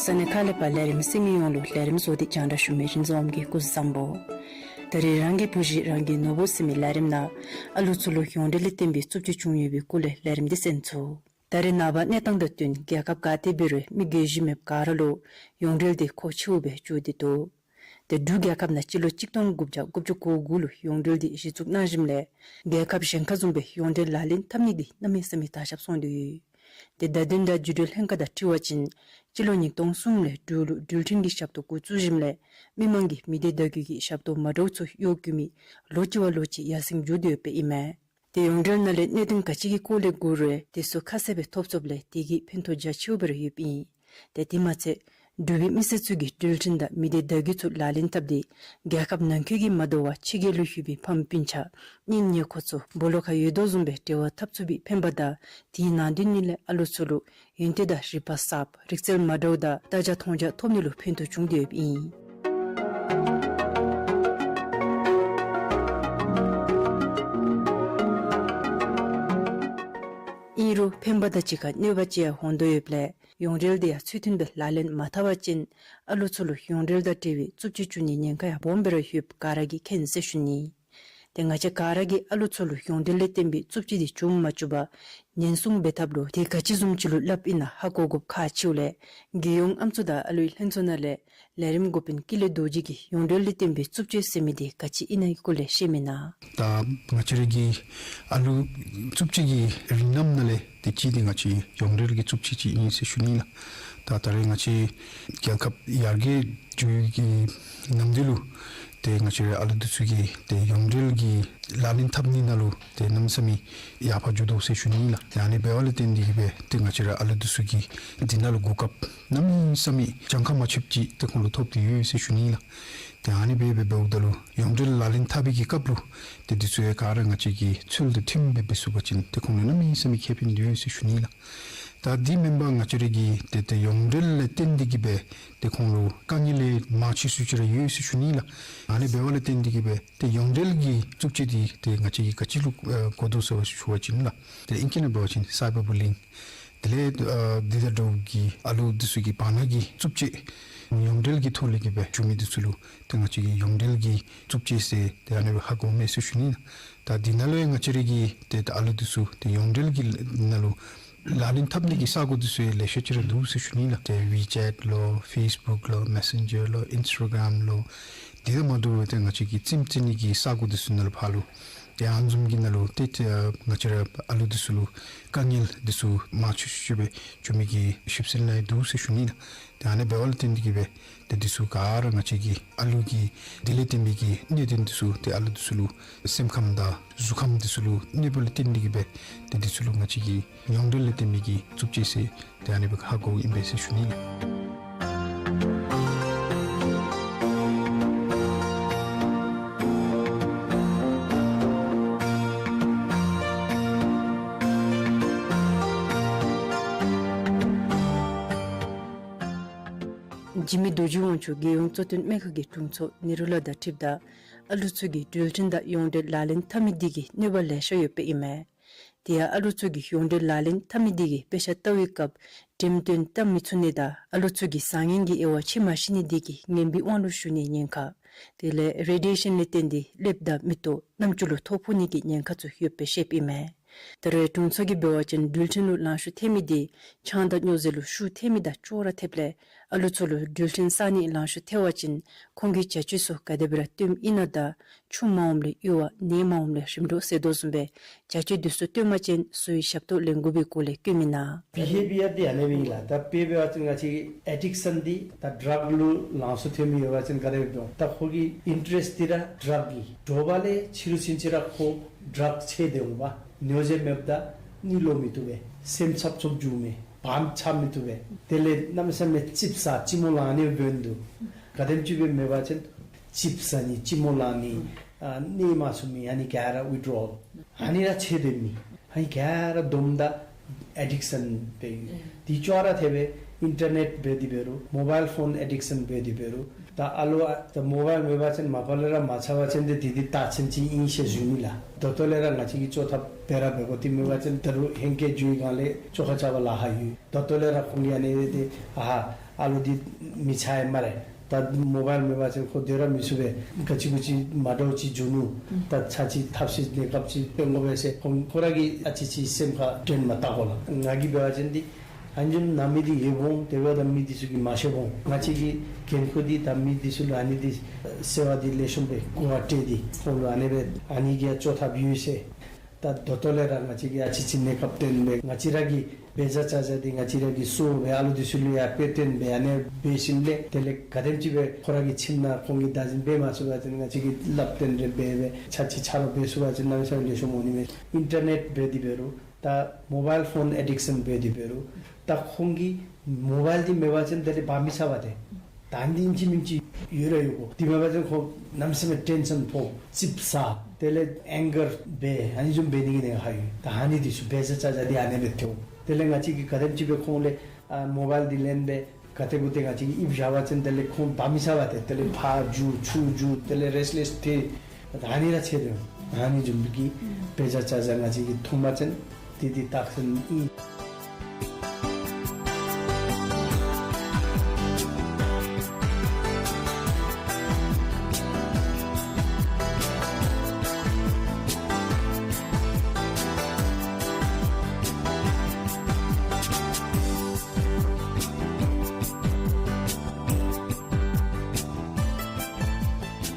ས་གནས་ཁག་ལས་ཕར་ལས་རིམ་གསན་མི་ཡོངས་ལུ་ལས་རིམ་བཟོ་སྟེ་རྒྱང་བསྒྲགས་ཞུ་མི་རིན་འཛོམས་ཀྱི་སྐུ་གཟུགས་བཟང་པོ། ད་རིས་རང་གི་བུ་གཞི་རང་གི་ནོར་བུ་ཟེར་མི་ལས་རིམ་ནང་ཨ་ལུ་ཚུ་ལུ་ཡོངས་འབྲེལ་ལས་བརྟེན་པའི་རྩུབ་སྤྱོད་བྱུང་ཡོད་པའི་སྐོར་ལས་ལས་རིམ་འདི་གསན་ཚུགས། ད་རེས་ནངས་པ་གནས་སྟངས་དང་བསྟུན་རྒྱལ་ཁབ་ག་ཏེ་འབད་རུང་མི་རྒས་གཞོན་མེདཔ་ག་ར་ལུ་ཡོངས་འབྲེལ་འདི་མཁོ་ཆེཝ་སྦེ་བརྩིས་ཏེ་འདུག། ཏེ་འབྲུག་རྒྱལ་ཁབ་ནང་སྤྱི་ལོ་གཅིག་སྟོང་དགུ་བརྒྱ་དགུ་བཅུ་གོ་དགུ་ལུ་ཡོངས་འབྲེལ་འདི་གཞི་བཙུགས་གནང་ཞིནམ་ལས་རྒྱལ་ཁབ་གཞན་ཁར་བཟུམ་སྦེ་ཡོངས་འབྲེལ་ལག་ལེན་འཐབ་ནི་འདི་གནམ་མེད་ས་མེད་དར་ཁྱབ་སོང་སྟེ་ཡོད། ཏེ་བརྡ་དོན་དང་བརྒྱུད་འབྲེལ་ལྷན་ཁག་དང་འཁྲིལ་བ་ཅིན་སྤྱི་ལོ་ཉིས་སྟོང་གསུམ་ལས་འབྲུག་ལུ་འགྲུལ་འཕྲིན་གྱི་ཞབས་ཏོག་འགོ་བཙུགས་ཞིནམ་ལས་མི་མང་གིས་མི་སྡེ་བརྡ་བརྒྱུད་ཀྱི་ཞབས་ཏོག་མ་འདྲཝ་ཚུ་གཡོག་བཀོལ་མི་ལོ་གཅིག་བ་ལོ་གཅིག་ཡར་སེང་འགྱོ་སྟེ་ཡོདཔ་ཨིན་མས། ཏེ་ཡོངས་འབྲེལ་ནང་ལས་གནད་དོན་ག་ཅི་གི་སྐོར་ལས་གོ་རུང་དེ་ཚུ་ཁ་གསལ་སྦེ་ཐོབ་ཚུགསཔ་ལས་དེ་གིས་ཕན་ཐོགས་རྒྱ་ཆེཝ་སྦེ་ར་ཡོདཔ་ཨིན། ཏེ་དེ་མ་ཚད་འབྲུག་པའི་མི་སེར་ཚུ་གིས་འགྲུལ་འཕྲིན་དང་མི་སྡེ་བརྡ་བརྒྱུད་ཚུ་ལག་ལེན་འཐབ་སྟེ་རྒྱལ་ཁབ་ནང་འཁོད་ཀྱི་མ་དོ་བར་ཕྱི་རྒྱལ་ལུ་བཞུགས་པའི་ཕམ་སྤུན་ཆ་གཉེན་ཉེ་འཁོར་ཚུ་སྦོ་ལོགས་ཁར་ཡོད་དོ་བཟུམ་སྦེ་འབྲེལ་བ་འཐབ་ཚུགས་པའི་ཕན་པ་དང་དེའི་ནང་དོན་ཉིད་ལས་ཨ་ལུ་ཚུ་ལུ་ཡོན་ཏན་དང་རིག་པ་གསརཔ་རིག་རྩལ་མ་འདྲཝ་དང་ལྟ་རྒྱ་མཐོང་རྒྱ་ཐོབ་ནི་ལུ་ཕན་ཐོགས་བྱུང་སྟེ་ཡོདཔ་ཨིན། ཨིན་རུང་ཕན་པ་དང་གཅིག་ཁར་གནོད་པ་ཅིག་ཡང་འོང་དོ་ཡོདཔ་ལས་ཡོངས་འབྲེལ་འདི་ཡང་ཚུལ་མཐུན་སྦེ་ལག་ལེན་མ་འཐབ་པ་ཅིན་ཨ་ལུ་ཚུ་ལུ་ཡོངས་འབྲེལ་དང་འབྲེལ་བའི་རྩུབ་སྤྱོད་བྱུང་ནིའི་ཉེན་ཁ་ཡང་སྦོམ་སྦེ་ར་ཡོདཔ་ག་ར་གིས་མཁྱེན་ཟེར་ཞུ་ནི། ཏེ་ང་བཅས་ག་ར་གིས་ཨ་ལུ་ཚུ་ལུ་ཡོངས་འབྲེལ་ལས་བརྟེན་པའི་རྩུབ་སྤྱོད་འདི་བྱུང་མ་བཅུག་པར་ཉེན་སྲུང་འབད་ཐབས་ལུ་དེ་ག་ཅི་བཟུམ་ཅིག་ལུ་སླབ་ཨིན་ན་ཧ་གོ་དགོཔ་ཁག་ཆེཝ་ལས་རྒྱལ་ཡོངས་ཨམ་སྲུ་དང་ཨ་ལུའི་ལྷན་ཚོགས་ནང་ལས་ལས་རིམ་འགོ་དཔོན་ཀུན་ལེགས་རྡོ་རྗེ་གིས་ཡོངས་འབྲེལ་ལས་བརྟེན་པའི་རྩུབ་སྤྱོད་ཟེར་མི་འདི་ག་ཅི་ཨིན་ན་གི་སྐོར་ལས་བཤད་མི་ནང་། ད་ང་བཅས་ར་གི་ཨ་ལུ་རྩུབ་སྤྱོད་ཀྱི་རིགས་རྣམས་ནང་ལས་དེ་གཅིག་འདི་ང་བཅས་ཡོངས་འབྲེལ་གྱི་རྩུབ་སྤྱོད་ཅིག་ཨིན་ཟེར་ཞུ་ནི་ལགས། ད་ད་རེས་ང་བཅས་རྒྱལ་ཁབ་ཡར་རྒྱས་འགྱོ་བའི་གི་ནམ་དུས་ལུ་ཏེ་ང་བཅས་ར་ཨ་ལུ་འདི་ཚུ་གིས་ཏེ་ཡོངས་འབྲེལ་གྱི་ལག་ལེན་འཐབ་ནི་ནང་ལུ་ཏེ་གནམ་མེད་ས་མེད་ཡར་འཕར་འགྱོ་དོ་ཟེར་ཞུ་ནི་ལགས། ཏེ་ཨ་ནི་འབདཝ་ལས་བརྟེན་ཏེ་གིས་སྦེ་ཏེ་ང་བཅས་ར་ཨ་ལུ་འདི་ཚུ་གིས་འདི་ནང་ལུ་གོ་སྐབས་གནམ་མེད་ས་མེད་གྱངས་ཁ་མ་ཆོདཔ་ཅིག་ཏེ་ཁོང་ལུ་ཐོབ་སྟེ་ཡོད་ཟེར་ཞུ་ནི་ལགས། ཏེ་ཨ་ནི་སྦེ་འབདཝ་ད་ལུ་ཡོངས་འབྲེལ་ལག་ལེན་འཐབ་པའི་གི་སྐབས་ལུ་ཏེ་འདི་ཚུ་ཡང་ག་ར་ང་བཅས་ཀྱིས་ཚུལ་དང་མཐུནམ་སྦེ་འབད་ཚུགས་པ་ཅིན་ཏེ་ཁོང་ལུ་གནམ་མེད་ས་མེད་ཁེ་ཕན་ཡོད་ཟེར་ཞུ་ནི་ལགས། ད་འདི་མེན་པར་ང་བཅས་ར་གིས་ཏེ་ཏེ་ཡོངས་འབྲེལ་ལས་བརྟེན་ཏེ་གིས་སྦེ་ཏེ་ཁོང་ལུ་དཀའ་ངལ་ལས་མང་ཆེ་ཤོས་ཅིག་ར་ཡོད་ཟེར་ཞུ་ནི་ལགས། ཨ་ནི་འབདཝ་ལས་བརྟེན་ཏེ་གིས་སྦེ་ཏེ་ཡོངས་འབྲེལ་གྱི་རྩུབ་སྤྱོད་འདི་ཏེ་ང་བཅས་ཀྱིས་ག་ཅི་ལུ་ཨ་གོ་དོ་ཟེར་བ་ཞུ་བ་ཅིན་ལགས། ཏེ་ཨིང་སྐད་ནང་འབད་བ་ཅིན་སའི་བར་བུ་ལི་ཡིང་། དེ་ལས་ཨ་འདི་དང་འདྲཝ་གི་ཨ་ལུ་འདི་ཚུ་གི་བར་ན་གི་རྩུབ་སྤྱོད་ཡོངས་འབྲེལ་གྱི་ཐོག་ལས་གིས་སྦེ་བྱུང་མི་འདི་ཚུ་ལུ་ཏེ་ང་བཅས་ཀྱིས་ཡོངས་འབྲེལ་གྱི་རྩུབ་སྤྱོད་ཟེར་ཏེ་ཨ་ནི་སྦེ་ཧ་གོཝ་མས་ཟེར་ཞུ་ནི། ད་འདི་ནང་ལུ་ཡང་ང་བཅས་ར་གི་ཏེ་ད་ཨ་ལུ་འདི་ཚུ་ཏེ་ཡོངས་འབྲེལ་གྱི་ནང་ལུ་ལག་ལེན་འཐབ་ནི་གི་ས་གོ་འདི་ཚུ་ཡང་ལེ་ཤ་ཅིག་ར་འདུག་ཟེར་ཞུ་ནི་ལགས། ཏེ་ཝི་ཅེཊ་ལོ་ཕེསི་བུཀ་ལོ་མེ་སེན་ཇར་ལོ་ཨིནསི་ཊ་གརམ་ལོ། དེ་དང་མ་འདྲཝ་སྦེ་ཏེ་ང་བཅས་ཀྱིས་རྩེདམོ་རྩེ་ནི་གི་ས་གོ་འདི་ཚུ་ནང་ལུ་ཕར་ལུ་ཏེ་ཨ་ནི་བཟུམ་གྱི་ནང་ལུ་ཏེ་ཏེ་ང་བཅས་ར་ཨ་ལུ་འདི་ཚུ་ལུ་དཀའ་ངལ་འདི་ཚུ་མང་ཆེ་ཤོས་ཅིག་སྦེ་བྱུང་མི་གི་ཞིབ་འཚོལ་ནང་ཡང་འདུག་ཟེར་ཞུ་ནི་ལགས། ཏེ་ཨ་ནི་འབདཝ་ལས་བརྟེན་ཏེ་གིས་སྦེ་ཏེ་འདི་ཚུ་ག་ར་ང་བཅས་ཀྱི་ཨ་ལུ་གི་དེ་ལས་བརྟེན་པའི་གི་གནད་དོན་འདི་ཚུ་ཏེ་ཨ་ལུ་འདི་ཚུ་ལུ་སེམས་ཁམས་དང་གཟུགས་ཁམས་འདི་ཚུ་ལུ་གནོད་པ་ལས་བརྟེན་ཏེ་གིས་སྦེ་ཏེ་འདི་ཚུ་ལུ་ང་བཅས་ཀྱིས་ཡོངས་འབྲེལ་ལས་བརྟེན་པའི་གི་རྩུབ་སྤྱོད་ཟེར་ཏེ་ཨ་ནི་སྦེ་ཧ་གོཝ་ཨིན་པས་ཟེར་ཞུ་ནི་ལགས། འཇིགས་མེད་རྡོ་རྗེ་དབང་ཕྱུག་རྒྱལ་ཡོངས་གཙོ་བསྟེན་སྨན་ཁང་གི་དྲུང་འཚོ་ནེ་རུ་ལགས་དང་འཁྲིལཝ་ད་ཨ་ལུ་ཚུ་གིས་འགྲུལ་འཕྲིན་དང་ཡོངས་འབྲེལ་ལག་ལེན་འཐབ་མི་འདི་གིས་གནོད་པ་ལེ་ཤ་ཡོདཔ་ཨིན་མས། དེ་ཡང་ཨ་ལུ་ཚུ་གིས་ཡོངས་འབྲེལ་ལག་ལེན་འཐབ་མི་འདི་གིས་དཔེ་ཆ་ལྟ་བའི་སྐབས་འགྲེམས་སྟོན་བལྟ་མི་ཚུགས་ནི་དང་ཨ་ལུ་ཚུ་གི་བཟང་ངན་གྱི་དབྱེ་བ་ཕྱེ་མ་ཤེས་ནི་འདི་གིས་ངན་པའི་དབང་ལུ་ཞུགས་ནིའི་ཉེན་ཁ། དེ་ལས་རེ་ཌི་ཡེ་ཤཱན་ལས་བརྟེན་ཏེ་ཀླདཔ་དང་མིག་ཏོ་རྣམ་ཅོ་ལུ་ཐོ་ཕོག་ནི་གི་ཉེན་ཁ་ཚུ་ཡོདཔ་སྦེ་བཤདཔ་ཨིན་མས། ད་རེས་དྲུང་འཚོ་གིས་འབད་བ་ཅིན་འགྲུལ་འཕྲིན་ལུ་ལང་ཤོར་ཐལ་མི་འདི་ཆང་དང་སྨྱོ་རྫས་ལུ་ཤུགས་ཐལ་མི་དང་ཅོག་ར་འཐདཔ་ལས་ཨ་ལུ་ཚུ་ལུ་འགྲུལ་འཕྲིན་བསག་ནི་ལང་ཤོར་ཐལ་བ་ཅིན་ཁོང་གིས་བྱ་སྤྱོད་ཚུ་ག་དེ་སྦེ་ར་སྟོནམ་ཨིན་ན་དང་ཆུ་མ་འོངམ་ལས་གཡུར་བ་ནས་མ་འོངམ་ལས་རིམ་གྲོ་ཟེར་དོ་བཟུམ་སྦེ་བྱ་སྤྱོད་འདི་ཚུ་སྟོན་པ་ཅིན་གསོ་བའི་ཞབས་ཏོག་ལེན་དགོ་པའི་སྐོར་ལས་བཀོད་མི་ནང་། བི་ཧེ་བི་ཡར་འདི་ཨ་ནི་སྦེ་ཨིན་ལགས། ད་དཔེ་འབད་བ་ཅིན་ང་བཅས་ཀྱི་ཨེ་ཌིག་ཤཱན་འདི་ད་ཌྲག་ལུ་ལང་ཤོར་ཐལ་མི་ཡོད་པ་ཅིན་ག་དེ་སྦེ་འབྱུང་། ད་ཁོ་གི་ཨིན་ཊ་རེསཊ་འདི་ར་ཌྲག་གི་དྲོ་པ་ལས་ཕྱི་རུ་ཚུན་ཚོད་ར་ཁོ་ཌྲག་ཆད་དེ་འོང་པ། སྨྱོ་རྫས་མེདཔ་ད་གཉིད་ལོག་མི་བཏུབ་པས། སེམས་འཚབ་འཚུབ་འགྱོཝ་མས། བམ་ཆགས་མི་བཏུབ་པས། དེ་ལས་གནམ་མེད་ས་མེད་ཙིགཔ་ཟ་ལྕི་མོ་ལང་ནི་འབད་འདུག། ག་དེམ་ཅིག་སྦེ་མེད་པ་ཅིན་ཙིགཔ་ཟ་ནི་ལྕི་མོ་ལང་ནི་ཨ་གནས་མ་ཚུགས་མི་ཨ་ནི་ག་ར་ཝི་ཌི་རོལ་ཨ་ནི་ར་ཆད་དེ་མི་ཨ་ནི་ག་ར་བསྡོམས་ད་ཨེ་ཌིག་ཤཱན་སྦེ་ཡོད། དེ་ཅོག་ར་འཐདཔ་སྦེ་ཨིན་ཊར་ནེཊ་འབད་དེ་འབད་རུང་མོ་བཱའིལ་ཕོན་ཨེ་ཌིག་ཤཱན་འབད་དེ་འབད་རུང་ད་ཨ་ལོ་ཨ་ད་མོ་བཱའིལ་མེད་པ་ཅིན་མ་པ་ལས་ར་མ་ཚར་བ་ཅིན་ཏེ་དེ་འདི་རྟགས་མཚན་ཅིག་ཨིན་ཟེར་ཞུ་ནི་ལགས། ད་ལྟོ་ལས་ར་ང་བཅས་ཀྱིས་བཅོས་ཐབས་འབད་ར་འབད་དགོ། དེ་མེད་པ་ཅིན་ད་རུང་ཧེང་སྐལ་འགྱོ་བའི་སྒང་ལས་བཅོས་ཁ་རྐྱབ་པར་ལཱ་ཁག་ཡོད། ད་ལྟོ་ལས་ར་ཁོང་གིས་ཨ་ནི་སྦེ་ཏེ་ཨ་ཧ་ཨ་ལོ་འདི་མི་ཚར་ཡི་སྨ་རེ། ད་མོ་བཱའིལ་མེད་པ་ཅིན་ཁོ་སྡོད་ར་མི་ཚུགས་པས། ག་ཅི་གུ་ཅིག་མ་འདྲཝ་ཅིག་འབྱུང་ནུག། ད་ཚར་གཅིག་ཐབས་ཤེས་གནས་སྐབས་ཅིག་སྟོན་དགོ་པས་ཟེར་ཁོང་ཁོ་ར་གིས་ཨ་ཙི་ཅིག་སེམས་ཁར་དྲན་མ་བཏགས་གོ་ལགས། ང་གིས་འབད་བ་ཅིན་འདི་ཨ་ནི་བཟུམ་ན་མི་འདི་ཡོདཔ་འོང་། དེ་འབདཝ་ད་མི་འདི་ཚུ་གིས་མ་ཤེསཔ་འོང་། ང་བཅས་ཀྱི་འགན་ཁུར་འདི་ད་མི་འདི་ཚུ་ལུ་ཨ་ནི་འདི་ཟེར་བ་འདི་ལེགས་ཤོམ་སྦེ་གོ་བ་སྤྲོད་དེ་ཁོང་ལུ་ཨ་ནི་སྦེ་ཨ་ནི་གི་ཡང་བཅོས་ཐབས་ཡོད་ཟེར། ད་ད་ལྟོ་ལས་ར་ང་བཅས་ཀྱིས་ཨ་ཙི་ཅིག་གནས་སྐབས་སྟོན་སྦེ་ང་བཅས་ར་གི་འབད་བཞག་བྱ་བཞག་འདི་ང་བཅས་ར་གིས་གསོ་སྦེ་ཨ་ལུ་འདི་ཚུ་ལུ་ཡང་དཔེ་སྟོན་སྦེ་ཨ་ནི་འབད་ཞིནམ་ལས་དེ་ལས་ག་དེམ་ཅིག་སྦེ་ཁོ་ར་གི་ཁྱིམ་ནང་ཁོང་གིས་བདག་འཛིན་འབད་མ་ཚུགས་པ་ཅིན་ང་བཅས་ཀྱིས་སླབ་སྟོན་རེ་འབད་སྦེ་ཚར་གཅིག་ཆ་རོགས་འབད་ཚུགས་པ་ཅིན་གནམ་མེད་ས་མེད་ལེགས་ཤོམ་འོང་ནི་མས། ཨིན་ཊར་ནེཊ་འབད་དེ་འབད་རུང་ད་མོ་བཱའིལ་ཕོན་ཨེ་ཌིག་ཤཱན་འབད་དེ་འབད་རུང་ད་ཁོང་གིས་མོ་བཱའིལ་འདི་མེད་པ་ཅིན་དེ་ལས་འབག་མི་ཚར་བ་ཏེ། ད་འདི་ཨིན་ཅི་མིན་ཅི་ཡོད་ར་ཡོད་གོ། དེ་མེད་པ་ཅིན་ཁོ་གནམ་མེད་ས་མེད་ཊེན་ཤཱན་ཕོག། ཙིགཔ་ཟ། དེ་ལས་ཨེང་གར་འབད། ཨ་ནི་བཟུམ་འབད་ནི་གི་ཉེན་ཁ་ཡོད། ད་ཨ་ནི་འདི་ཚུ་འབད་བཞག་བྱ་བཞག་འདི་ཨ་ནི་སྦེ་འཐོན། དེ་ལས་ང་བཅས་ཀྱིས་ག་དེམ་ཅིག་སྦེ་ཁོང་ལས་ཨ་མོ་བཱའིལ་འདི་ལེན་སྦེ་ག་ཏེ་གུ་ཏེ་ང་བཅས་ཀྱིས་ཡིབ་བཞག་པ་ཅིན་དེ་ལས་ཁོང་འབག་མི་ཚར་བ་ཏེ། དེ་ལས་ཕར་འགྱོ་ཚུར་འགྱོ་དེ་ལས་རེསཊ་ལེསི་ཐལ། ད་ཨ་ནི་ར་ཆད་དེ། ཨ་ནི་བཟུམ་གྱི་འབད་བཞག་བྱ་བཞག་ང་བཅས་ཀྱིས་མཐོང་པ་ཅིན་དེ་འདི་རྟགས་མཚན་ཨིན།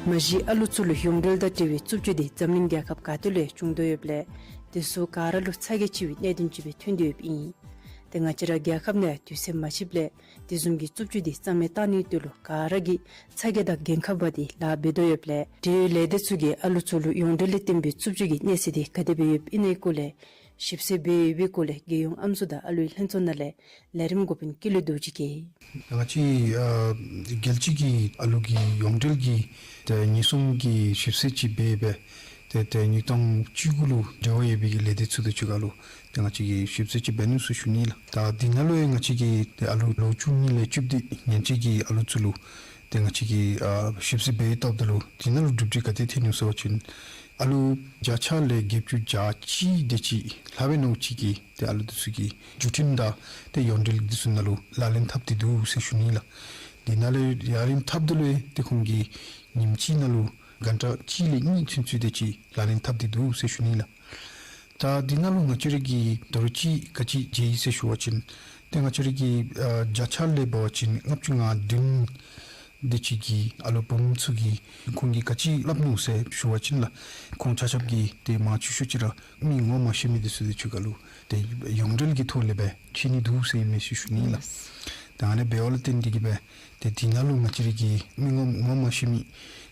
མ་གཞི་ཨ་ལུ་ཚུ་ལུ་ཡོངས་འབྲེལ་དང་འབྲེལ་བའི་རྩུབ་སྤྱོད་འདི་འཛམ་གླིང་རྒྱལ་ཁབ་ག་ཏེ་ལུ་ཡང་བྱུང་དོ་ཡོདཔ་ལས་དེ་ཚུ་ག་ར་ལུ་ཚ་གྱང་ཆེ་བའི་གནད་དོན་ཅིག་སྦེ་ཐོན་དོ་ཡོདཔ་ཨིན། ཏེ་ང་བཅས་ར་རྒྱལ་ཁབ་ནང་ཡང་དུས་ཚོད་མ་ཆིབ་ལས་དེ་བཟུམ་གྱི་རྩུབ་སྤྱོད་འདི་རྩ་མེད་བཏང་ནིའི་དོན་ལུ་ག་ར་གིས་ཚ་གྱང་དང་འགན་ཁག་འབག་སྟེ་ལཱ་འབད་དོ་ཡོདཔ་ལས་འབྲེལ་ཡོད་ལས་སྡེ་ཚུ་གིས་ཨ་ལུ་ཚུ་ལུ་ཡོངས་འབྲེལ་ལས་བརྟེན་པའི་རྩུབ་སྤྱོད་ཀྱི་གནས་ཚད་འདི་ག་དེ་སྦེ་ཡོདཔ་ཨིན་ནའི་སྐོར་ལས་ ཞིབ་འཚོལ་འབད་ཡོད་པའི་སྐོར་ལས་རྒྱལ་ཡོངས་ཨམ་སྲུ་དང་ཨ་ལུའི་ལྷན་ཚོགས་ནང་ལས་ལས་རིམ་འགོ་དཔོན་ཀུན་ལེགས་རྡོ་རྗེ་གིས། ང་བཅས་ཨ་རྒྱལ་སྤྱི་གི་ཨ་ལུ་གི་ཡོངས་འབྲེལ་གྱི་ཏེ་ཉེན་སྲུང་གི་ཞིབ་འཚོལ་ཅིག་འབད་སྦེ་ཏེ་ཏེ་ཉིས་སྟོང་བཅུ་དགུ་ལུ་འབྲེལ་བ་ཡོད་པའི་གི་ལས་སྡེ་ཚུ་དང་གཅིག་ཁར་ལུ་ཏེ་ང་བཅས་ཀྱིས་ཞིབ་འཚོལ་ཅིག་འབད་ནུག་ཟེར་ཞུ་ནི་ལགས། ད་འདི་ནང་ལུ་ཡང་ང་བཅས་ཀྱིས་ཏེ་ཨ་ལུ་ལོ་བཅུ་གཉིས་ལས་བཅུ་བདུན་ཡན་ཆད་ཀྱི་ཨ་ལུ་ཚུ་ལུ་ཏེ་ང་བཅས་ཀྱིས་ཨ་ཞིབ་འཚོལ་འབད་བལྟཝ་ད་ལུ་འདི་ནང་ལུ་གྲུབ་འབྲས་ག་དེ་ཐོན་ནུག་ཟེར་བ་ཅིན་ཨ་ལུ་བརྒྱ་ཆ་ལས་བརྒྱད་ཅུ་གྱ་གཅིག་དེ་ཅིག་ལྷག་པའི་ནང་ཅིག་གིས་ཏེ་ཨ་ལུ་འདི་ཚུ་གིས་བརྒྱུད་འཕྲིན་དང་ཏེ་ཡོངས་འབྲེལ་འདི་ཚུ་ནང་ལུ་ལག་ལེན་འཐབ་སྟེ་འདུག་ཟེར་ཞུ་ནི་ལགས། འདི་ནང་ལུ་ལག་ལེན་འཐབ་ད་ལུ་ཏེ་ཁོང་གིས་ཉིནམ་གཅིག་ནང་ལུ་གྷན་ཊ་གཅིག་ལས་གཉིས་ཚུན་ཚོད་དེ་ཅིག་ལག་ལེན་འཐབ་སྟེ་འདུག་ཟེར་ཞུ་ནི་ལགས། ད་འདི་ནང་ལུ་ང་བཅས་ར་གིས་དོ་རུང་ཅིག་ག་ཅི་མཇལ་ཡི་ཟེར་ཞུ་བ་ཅིན་ཏེ་ང་བཅས་ར་གི་ཨ་བརྒྱ་ཆ་ལས་འབད་བ་ཅིན་ལྔ་བཅུ་ང་བདུན་དེ་ཅིག་གིས་ཨ་ལུ་བུམོ་ཚུ་གིས་ཁོང་གིས་ག་ཅི་སླབ་ནུག་ཟེར་ཞུ་བ་ཅིན་ལགས། ཁོང་ཆ་ཁྱབ་ཀྱིས་ཏེ་མང་ཆེ་ཤོས་ཅིག་ར་མི་ངོ་མ་ཤེས་མི་འདི་ཚུ་དང་གཅིག་ཁར་ལུ་ཏེ་ཡོངས་འབྲེལ་གྱི་ཐོག་ལས་སྦེ་འཕྱད་ནི་འདུག་ཟེར་ཨིན་མས་ཟེར་ཞུ་ནི་ལགས། ད་ཨ་ནི་འབདཝ་ལས་བརྟེན་ཏེ་གིས་སྦེ་ཏེ་འདི་ནང་ལུ་ང་བཅས་ར་གིས་མི་ངོ་ངོ་མ་ཤེས་མི་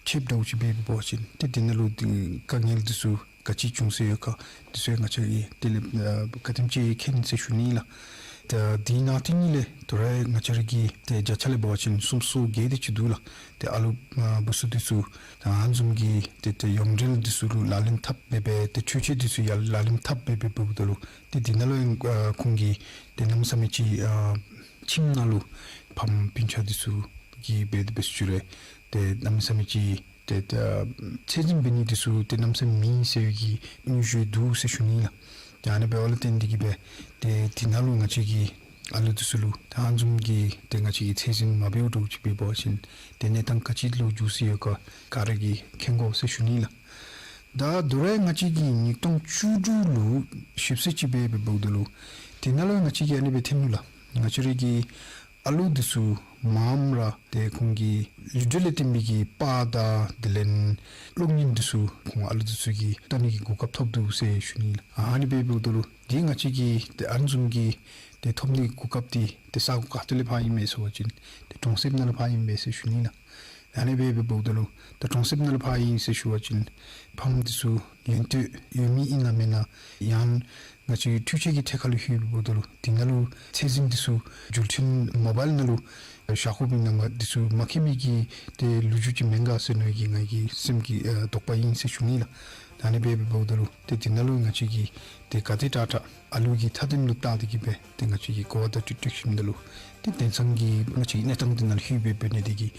ཕྱདཔ་འདྲཝ་ཅིག་འབད་བ་ཅིན་ཏེ་འདི་ནང་ལུ་ཏེ་དཀའ་ངལ་འདི་ཚུ་ག་ཅི་བྱུང་སྟེ་ཡོད་ག་འདི་ཚུ་ཡང་ང་བཅས་ཀྱིས་དེ་ལས་ཨ་ག་དེམ་ཅིག་མཁྱེན་ཟེར་ཞུ་ནི་ལགས། ད་འདི་ནང་དེ་ཉིད་ལས་དོ་རུང་ང་བཅས་ར་གི་ཏེ་བརྒྱ་ཆ་ལས་འབད་བ་ཅིན་སུམ་ཅུ་སོ་བརྒྱད་དེ་ཅིག་འདུག་ལགས། ཏེ་ཨ་ལུ་ཨ་བུ་ཚུ་འདི་ཚུ་ད་ཨ་ནི་བཟུམ་གྱི་ཏེ་ཏེ་ཡོངས་འབྲེལ་འདི་ཚུ་ལུ་ལག་ལེན་འཐབ་འབད་སྦེ་ཏེ་འཕྲུལ་ཆས་འདི་ཚུ་ཡང་ལག་ལེན་འཐབ་འབད་འབད་འབདཝ་ད་ལུ་ཏེ་འདི་ནང་ལུ་ཡང་ཨ་ཁོང་གིས་ཏེ་གནམ་མེད་ས་མེད་ཅིག་ཨ་ཁྱིམ་ནང་ལུ་ཕམ་སྤུན་ཆ་འདི་ཚུ་གིས་འབད་དེ་འབད་ཞུ་རུང་ཏེ་གནམ་མེད་ས་མེད་ཅིག་ཏེ་ད་ཚད་འཛིན་འབད་ནི་འདི་ཚུ་ཏེ་གནམ་མེད་ས་མེད་མེད་ཟེར་བའི་གི་ཉུང་ཤོས་འདུག་ཟེར་ཞུ་ནི་ལགས། ཏེ་ཨ་ནི་འབདཝ་ལས་བརྟེན་ཏེ་གིས་སྦེ་ཏེ་འདི་ནང་ལུ་ང་བཅས་ཀྱིས་ཨ་ལུ་འདི་ཚུ་ལུ་ད་ཨ་ནི་བཟུམ་གྱི་ཏེ་ང་བཅས་ཀྱིས་ཚད་འཛིན་མ་འབདཝ་འདྲཝ་ཅིག་འབད་བ་ཅིན་ཏེ་གནས་སྟངས་ག་ཅི་ལུ་འགྱུར་སྟེ་ཡོད་ག་ག་ར་གིས་མཁྱེན་དགོ་ཟེར་ཞུ་ནི་ལགས། ད་དོ་རུང་ང་བཅས་ཀྱིས་ཉིས་སྟོང་བཅུ་དྲུག་ལུ་ཞིབ་འཚོལ་ཅིག་འབད་འབདཝ་ད་ལུ་འདི་ནང་ལུ་ང་བཅས་ཀྱིས་ཨ་ནི་སྦེ་ཐོན་ནུག་ལགས། ང་བཅས་ར་གི་ཨ་ལུ་འདི་ཚུ་མངམ་ར་ཏེ་ཁོང་གི་ལུས་འབྲེལ་ལས་བརྟེན་པའི་གི་པར་དང་དེ་ལས་གློག་བརྙན་འདི་ཚུ་ཁོང་ཨ་ལུ་འདི་ཚུ་གིས་བལྟ་ནི་གི་གོ་སྐབས་ཐོབ་འདུག་ཟེར་ཞུ་ནི་ལགས། ཨ་ནི་སྦེ་འབདཝ་ད་ལུ་འདི་ང་བཅས་ཀྱིས་ཏེ་ཨ་ནི་བཟུམ་གྱི་ཏེ་ཐོབ་ནི་གི་གོ་སྐབས་འདི་ཏེ་ས་གོ་ག་ཏེ་ལས་ཕར་ཨིན་མས་ཟེར་བ་ཅིན་ཏེ་གྲོང་གསེབ་ནང་ལས་ཕར་ཨིན་མས་ཟེར་ཞུ་ནི་ལགས། ཨ་ནི་སྦེ་འབདཝ་ད་ལུ་ད་གྲོང་གསེབ་ནང་ལས་ཕར་ཨིན་ཟེར་ཞུ་བ་ཅིན་ཕམ་འདི་ཚུ་ཡོན་ཏན་ཡོད་མི་ཨིན་ན་མེན་ན་ཡང་ང་བཅས་འཕྲུལ་ཆས་ཀྱི་ཐད་ཁར་ལུ་ལྷོད་འབདཝ་ད་ལུ་འདི་ནང་ལུ་ཚད་འཛིན་འདི་ཚུ་འགྲུལ་འཕྲིན་མོ་བཱའིལ་ནང་ལུ་བཞག་དགོཔ་ཨིན་ན་མ་འདི་ཚུ་མ་མཁྱེན་མི་གི་ཏེ་ལོ་རྒྱུས་ཅིག་མེན་ག་ཟེར་མནོ་བའི་གི་ང་གི་སེམས་ཀྱི་ཨ་དོགས་པ་ཨིན་ཟེར་ཞུ་ནི་ལགས། ད་ཨ་ནི་སྦེ་འབདཝ་ད་ལུ་ཏེ་འདི་ནང་ལུ་ང་བཅས་ཀྱིས་ཏེ་ག་དེ་དྲག་དྲག་ཨ་ལུ་གི་མཐའ་དོན་ལུ་བལྟ་སྟེ་གིས་སྦེ་ཏེ་ང་བཅས་ཀྱིས་གོ་བ་བརྡ་སྤྲོད་སྤྲོད་ཞིནམ་ད་ལུ་ཏེ་དེང་སང་གི་ང་བཅས་ཀྱི་གནས་སྟངས་འདི་ནང་ལྷོད་སྦེ་འབད་ནི་འདི་གིས་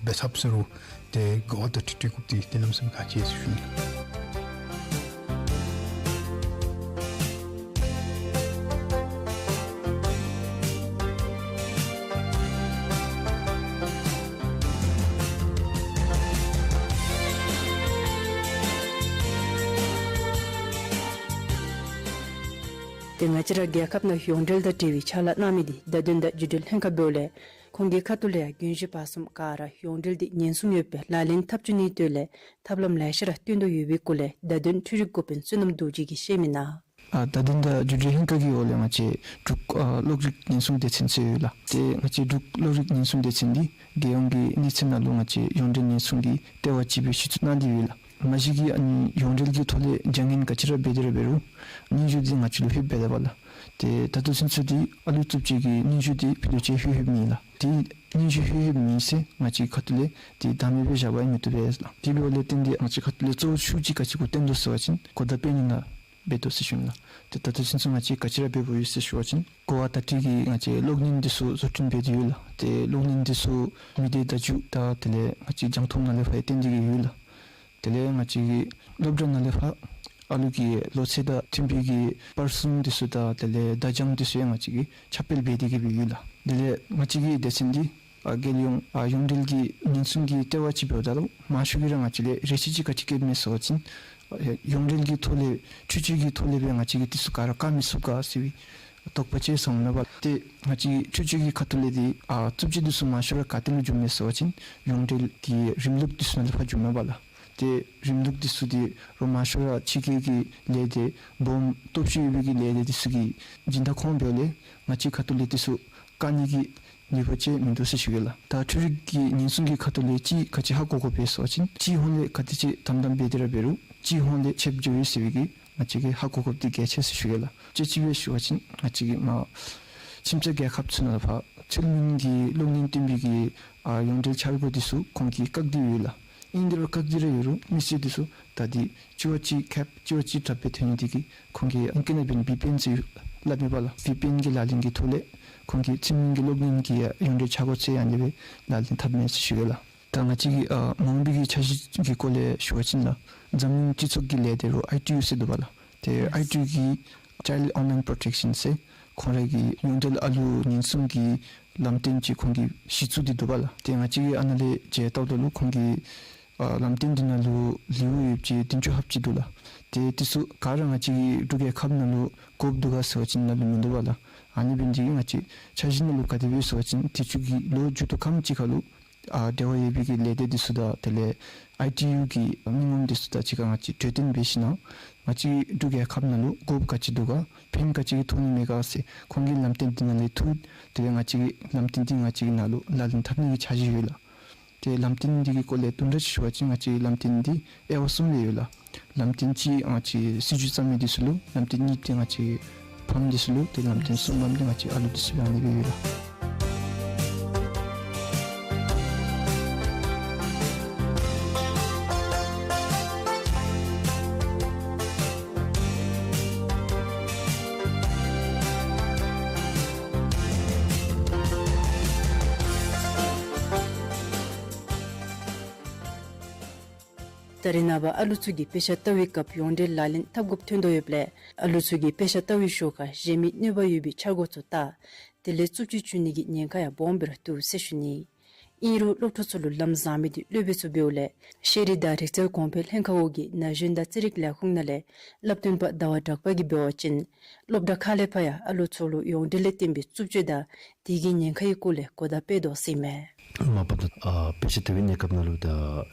འབད་ཚརཝ་ཟེར་རུང་ཏེ་གོ་བ་བརྡ་སྤྲོད་སྤྲོད་དགོཔ་འདི་ཏེ་གནམ་མེད་ས་མེད་ཁག་ཆེ་ཟེར་ཞུ་ནི། ཏེ་ང་བཅས་ར་རྒྱལ་ཁབ་ནང་ཡོངས་འབྲེལ་དང་འབྲེལ་བའི་ཕྱག་ལཱ་གནང་མི་འདི་བརྡ་དོན་དང་བརྒྱུད་འབྲེལ་ལྷན་ཁག་འབདཝ་ལས་ཁོང་གི་ཁ་ཐུག་ལས་ཡང་རྒྱུན་བཞི་བར་གསུམ་ག་ར་ཡོངས་འབྲེལ་འདི་ཉེན་སྲུང་ཡོདཔ་སྦེ་ལག་ལེན་འཐབ་བཅུག་ནིའི་དོན་ལས་ཐབས་ལམ་ལེ་ཤ་ར་སྟོན་དོ་ཡོད་པའི་སྐོར་ལས་བརྡ་དོན་འཕྲུལ་རིག་འགོ་དཔོན་བསོད་ནམས་རྡོ་རྗེ་གིས་བཤད་མི་ནང་། ཨ་བརྡ་དོན་དང་བརྒྱུད་འབྲེལ་ལྷན་ཁག་གི་འོག་ལས་ང་བཅས་འབྲུག་ཨ་གློག་རིག་ཉེན་སྲུང་སྡེ་ཚན་ཟེར་ཡོད་ལགས། ཏེ་ང་བཅས་འབྲུག་གློག་རིག་ཉེན་སྲུང་སྡེ་ཚན་འདི་རྒྱལ་ཡོངས་ཀྱི་གནས་ཚད་ནང་ལུ་ང་བཅས་ཡོངས་འབྲེལ་ཉེན་སྲུང་གི་ལྟེ་བ་ཅིག་སྦེ་གཞི་བཙུགས་གནང་སྟེ་ཡོད་ལགས། མ་གཞི་གི་ཨ་ནི་ཡོངས་འབྲེལ་གྱི་ཐོག་ལས་བྱ་ངན་ག་ཅི་ར་འབད་དེ་ར་འབད་རུང་སྙན་ཞུ་འདི་ང་བཅས་ལུ་ལྷོདཔ་འབདཝ་ད་ལགས། ཏེ་ད་ལྟོ་ཚུན་ཚོད་འདི་ཨ་ལུ་རྩུབ་སྤྱོད་ཀྱི་སྙན་ཞུ་འདི་ཕུལ་ཏེ་ཅིག་ལྷོད་ལྷོདཔ་མེད་ལགས། ཏེ་སྙན་ཞུ་ལྷོད་ལྷོདཔ་མེད་ཟེར་ང་བཅས་ཁ་ཐུག་ལས་ཏེ་བདའ་མི་སྦེ་བཞག་པ་མི་བཏུབ་པས་ལགས། དེ་འབདཝ་ལས་བརྟེན་ཏེ་ང་བཅས་ཁ་ཐུག་ལས་གཙོ་བོ་ཤུགས་ཅིག་ག་ཅི་གུ་བཏོན་དོ་ཟེར་བ་ཅིན་གོ་བརྡ་སྤེལ་ནི་ནང་འབད་དོ་ཟེར་ཞུ་ནི་ལགས། ཏེ་ད་ལྟོ་ཚུན་ཚོད་ང་བཅས་ག་ཅི་ར་འབད་འབདཝ་ཡོད་ཟེར་ཞུ་བ་ཅིན་གོ་བ་བརྡ་སྤྲོད་ཀྱི་ང་བཅས་གློག་བརྙན་འདི་ཚུ་བཟོ་སྐྲུན་འབད་དེ་ཡོད་ལགས། ཏེ་གློག་བརྙན་འདི་ཚུ་མི་སྡེ་བརྡ་བརྒྱུད་དང་དེ་ལས་ང་བཅས་རྒྱང་མཐོང་ནང་ལས་ཕར་ཡང་བཏོན་ཏེ་གི་ཡོད་ལགས། དེ་ལས་ང་བཅས་ཀྱི་སློབ་གྲྭ་ནང་ལས་ཕར་ཨ་ལུ་གི་ལོ་ཚད་དང་མཐུན་པའི་གི་པར་གསུམ་འདི་ཚུ་དང་དེ་ལས་བརྡ་བྱང་འདི་ཚུ་ཡང་ང་བཅས་ཀྱིས་ཁྱབ་སྤེལ་འབད་དེ་གི་སྦེ་ཡོད་ལགས། དེ་ལས་ང་བཅས་ཀྱི་སྡེ་ཚན་འདི་ཨ་རྒྱལ་ཡོངས་ཨ་ཡོངས་འབྲེལ་གྱི་ཉེན་སྲུང་གི་ལྟེ་བ་ཅིག་འབདཝ་ད་ལུ་མང་ཤོས་ཀྱིས་ར་ང་བཅས་ལས་རེ་ཆེ་ཅིག་ག་ཅི་བསྐྱེདཔ་མས་ཟེར་བ་ཅིན་ཨ་ཡོངས་འབྲེལ་གྱི་ཐོག་ལས་འཕྲུལ་ཆས་ཀྱི་ཐོག་ལས་སྦེ་ང་བཅས་ཀྱིས་འདི་ཚུ་ག་ར་བཀག་མི་ཚུགས་ག་ཟེར་བའི་དོགས་པ་ཅིག་སོང་མས་པ་ལགས། ཏེ་ང་བཅས་ཀྱི་འཕྲུལ་ཆས་ཀྱི་ཁ་ཐུག་ལས་འདི་ཨ་རྩུབ་སྤྱོད་འདི་ཚུ་མང་ཤོས་ར་ག་ཏེ་ལས་འགྱོཝ་མས་ཟེར་བ་ཅིན་ཡོངས་འབྲེལ་གྱི་རིམ་ལུགས་འདི་ཚུ་ནང་ལས་ཕར་འགྱོཝ་མས་པ་ལགས། ཏེ་རིམ་ལུགས་འདི་ཚུ་འདི་རོགས་མང་ཤོས་ར་ཕྱི་རྒྱལ་གྱི་ལས་སྡེ་སྦོམ་སྟོབས་ཤུགས་ཡོད་པའི་གི་ལས་སྡེ་འདི་ཚུ་གི་སྦྱིན་བདག་ཁོངམ་འབདཝ་ལས་ང་བཅས་ཁ་ཐུག་ལས་འདི་ཚུ་བཀག་ནི་གི་ནུས་པ་ཅིག་མིན་འདུག་ཟེར་ཞུ་གེ་ལགས། ད་འཕྲུལ་རིག་གི་ཉེན་སྲུང་གི་ཁ་ཐུག་ལས་ཅིག་ག་ཅི་ཧ་གོ་དགོཔ་སྦེ་ཟེར་བ་ཅིན་ཅིག་ཧོངས་ལས་ག་དེ་ཅིག་དམ་དམ་འབད་དེ་ར་འབད་རུང་ སྤྱི་ཡོངས་ལས་ཁྱབ་འགྱོ་ཡི་ཟེར་བའི་གི་ང་བཅས་ཀྱིས་ཧ་གོ་དགོཔ་འདི་གལ་ཆེ་ཟེར་ཞུ་གེ་ལགས། དཔྱེ་ཅིག་སྦེ་ཞུ་བ་ཅིན་ང་བཅས་ཀྱི་མར་ཁྱིམ་མཚེས་རྒྱལ་ཁབ་ཚུ་ནང་ལུ་ཕར་ཚུལ་མིན་གྱི་གློག་བརྙན་སྟོན་པའི་གི་ཨ་ཡོངས་འབྲེལ་འཆར་སྒོ་འདི་ཚུ་ཁོང་གིས་བཀག་སྟེ་ཡོད་ལགས། ཨིན་དེ་རུང་བཀག་སྟེ་ར་ཡོད་རུང་མི་སེར་འདི་ཚུ་ད་འདི་ཅིག་བ་ཅིག་ཁེབ་ཅིག་བ་ཅིག་དྲགཔ་སྦེ་ཐོན་ནི་འདི་གིས་ཁོང་གིས་ཨིང་སྐད་ནང་འབད་བི་པི་ཨེན་ཟེར་སླབ་མས་པ་ལགས། བི་པི་ཨེན་གྱི་ལག་ལེན་གྱི་ཐོག་ལས་ཁོང་གིས་ཚུལ་མིན་གྱི་གློག་བརྙན་གྱི་ཡོངས་འབྲེལ་འཆར་སྒོ་ཚུ་ཨ་ནི་སྦེ་ལག་ལེན་འཐབ་མས་ཟེར་ཞུ་གེ་ལགས། ད་ང་བཅས་ཀྱི་ཨ་མ་འོངས་པའི་གི་འཆར་གཞི་གི་སྐོར་ལས་ཞུ་བ་ཅིན་ལགས། འཛམ་གླིང་སྤྱི་ཚོགས་ཀྱི་ལས་སྡེ་རུ་ཨའི་ཊི་ཡུ་ཟེར་འདུག་པ་ལགས། ཏེ་ཨའི་ཊི་ཡུ་གིས་Child Online Protection ཟེར་ཁོང་ར་གི་ཡོངས་འབྲེལ་ཨ་ལུ་ཉེན་སྲུང་གི་ལམ་སྟོན་ཅིག་ཁོང་གིས་གཞི་བཙུགས་ཏེ་འདུག་པ་ལགས། ཏེ་ང་བཅས་ཀྱིས་ཨ་ནཱ་ལས་མཇལ་བལྟཝ་ད་ལུ་ཁོང་གི་ཨ་ལམ་སྟོན་འདི་ནང་ལུ་ལེའུ་ཡོདཔ་ཅིག་བདུན་ཅུ་ལྷགཔ་ཅིག་འདུག་ལགས། ཏེ་འདི་ཚུ་ག་ར་ང་བཅས་ཀྱི་འབྲུག་རྒྱལ་ཁབ་ནང་ལུ་དགོཔ་འདུག་ག་ཟེར་བ་ཅིན་ནཱ་ལུ་མིན་འདུག་པ་ལགས། ཨ་ནི་འབད་ནི་འདི་གིས་ང་བཅས་འཆར་གཞི་ནང་ལུ་ག་དེ་སྦེ་ཟེར་བ་ཅིན་དུས་ཅི་གི་ལོ་མཇུག་ཐོག་ཁམས་ཅིག་ཁར་ལུ་ཨ་འབྲེལ་བ་ཡོད་པའི་གི་ལས་སྡེ་འདི་ཚུ་དང་དེ་ལས་ཨའི་ཊི་ཡུ་གི་མི་ངོམ་འདི་ཚུ་དང་གཅིག་ཁར་ང་བཅས་གྲོས་བསྟུན་འབད་ཞིནམ་ལས་ང་བཅས་འབྲུག་རྒྱལ་ཁབ་ནང་ལུ་དགོཔ་ག་ཅི་འདུག་ག་ཕན་ག་ཅི་གི་ཐོགས་ནི་མས་ག་ཟེར་ཁོང་གི་ལམ་སྟོན་འདི་ནང་ལས་འཐུ་དེ་ལས་ང་བཅས་ཀྱིས་ལམ་སྟོན་འདི་ང་བཅས་ཀྱི་ནང་ལུ་ལག་ལེན་འཐབ་ནི་གི་འཆར་གཞི་ཡོད་ལགས། ཏེ་ལམ་སྟོན་འདི་གི་སྐོར་ལས་དུམ་གྲ་ཅིག་ཞུ་བ་ཅིན་ང་བཅས་ལམ་སྟོན་འདི་དབྱེ་བ་གསུམ་སྦེ་ཡོད་ལགས། ལམ་སྟོན་གཅིག་ང་བཅས་སྲིད་བྱུས་བརྩམ་མི་འདི་ཚུ་ལུ། ལམ་སྟོན་གཉིས་འདི་ང་བཅས་ཕམ་འདི་ཚུ་ལུ། ཏེ་ལམ་སྟོན་གསུམ་པམ་འདི་ང་བཅས་ཨ་ལུ་འདི་ཚུ་ལུ་ཨ་ནི་སྦེ་ཡོད་ལགས། ད་རེས་ནངས་པ་ཨ་ལུ་ཚུ་གིས་དཔེ་ཆ་ལྟ་བའི་སྐབས་ཡོངས་འབྲེལ་ལག་ལེན་འཐབ་དགོཔ་ཐོན་དོ་ཡོདཔ་ལས་ཨ་ལུ་ཚུ་གིས་དཔེ་ཆ་ལྟ་བའི་ཤུལ་ཁར་གཞན་མི་གནོད་པ་ཡོད་པའི་འཆར་སྒོ་ཚུ་ལྟ་དེ་ལས་རྩུབ་སྤྱོད་བྱུང་ནི་གི་ཉེན་ཁ་ཡང་སྦོམ་སྦེ་ར་འདུག་ཟེར་ཞུ་ནི། ཨིན་རུང་སློབ་ཕྲུག་ཚུ་ལུ་ལམ་བཟང་མི་འདི་སློབ་དཔོན་ཚུ་འབདཝ་ལས་ཤེས་རིག་དང་རིག་རྩལ་གོང་འཕེལ་ལྷན་ཁག་འོག་གི་ན་གཞོན་དང་རྩེད་རིགས་ལས་ཁུངས་ནང་ལས་སླབ་སྟོན་པ་ཟླ་བ་གྲགས་པ་གིས་འབད་བ་ཅིན་སློབ་གྲྭ་ཁག་ལས་ཕར་ཡང་ཨ་ལུ་ཚུ་ལུ་ཡོངས་འབྲེལ་ལས་བརྟེན་པའི་རྩུབ་སྤྱོད་དང་དེ་གི་ཉེན་ཁ་གི་སྐོར་ལས་གོ་བརྡ་སྤེལ་དོ་ཟེར་མས། མ་པ་ད་ཨ་དཔེ་ཆ་ལྟ་བའི་གནས་སྐབས་ནང་ལུ་ད་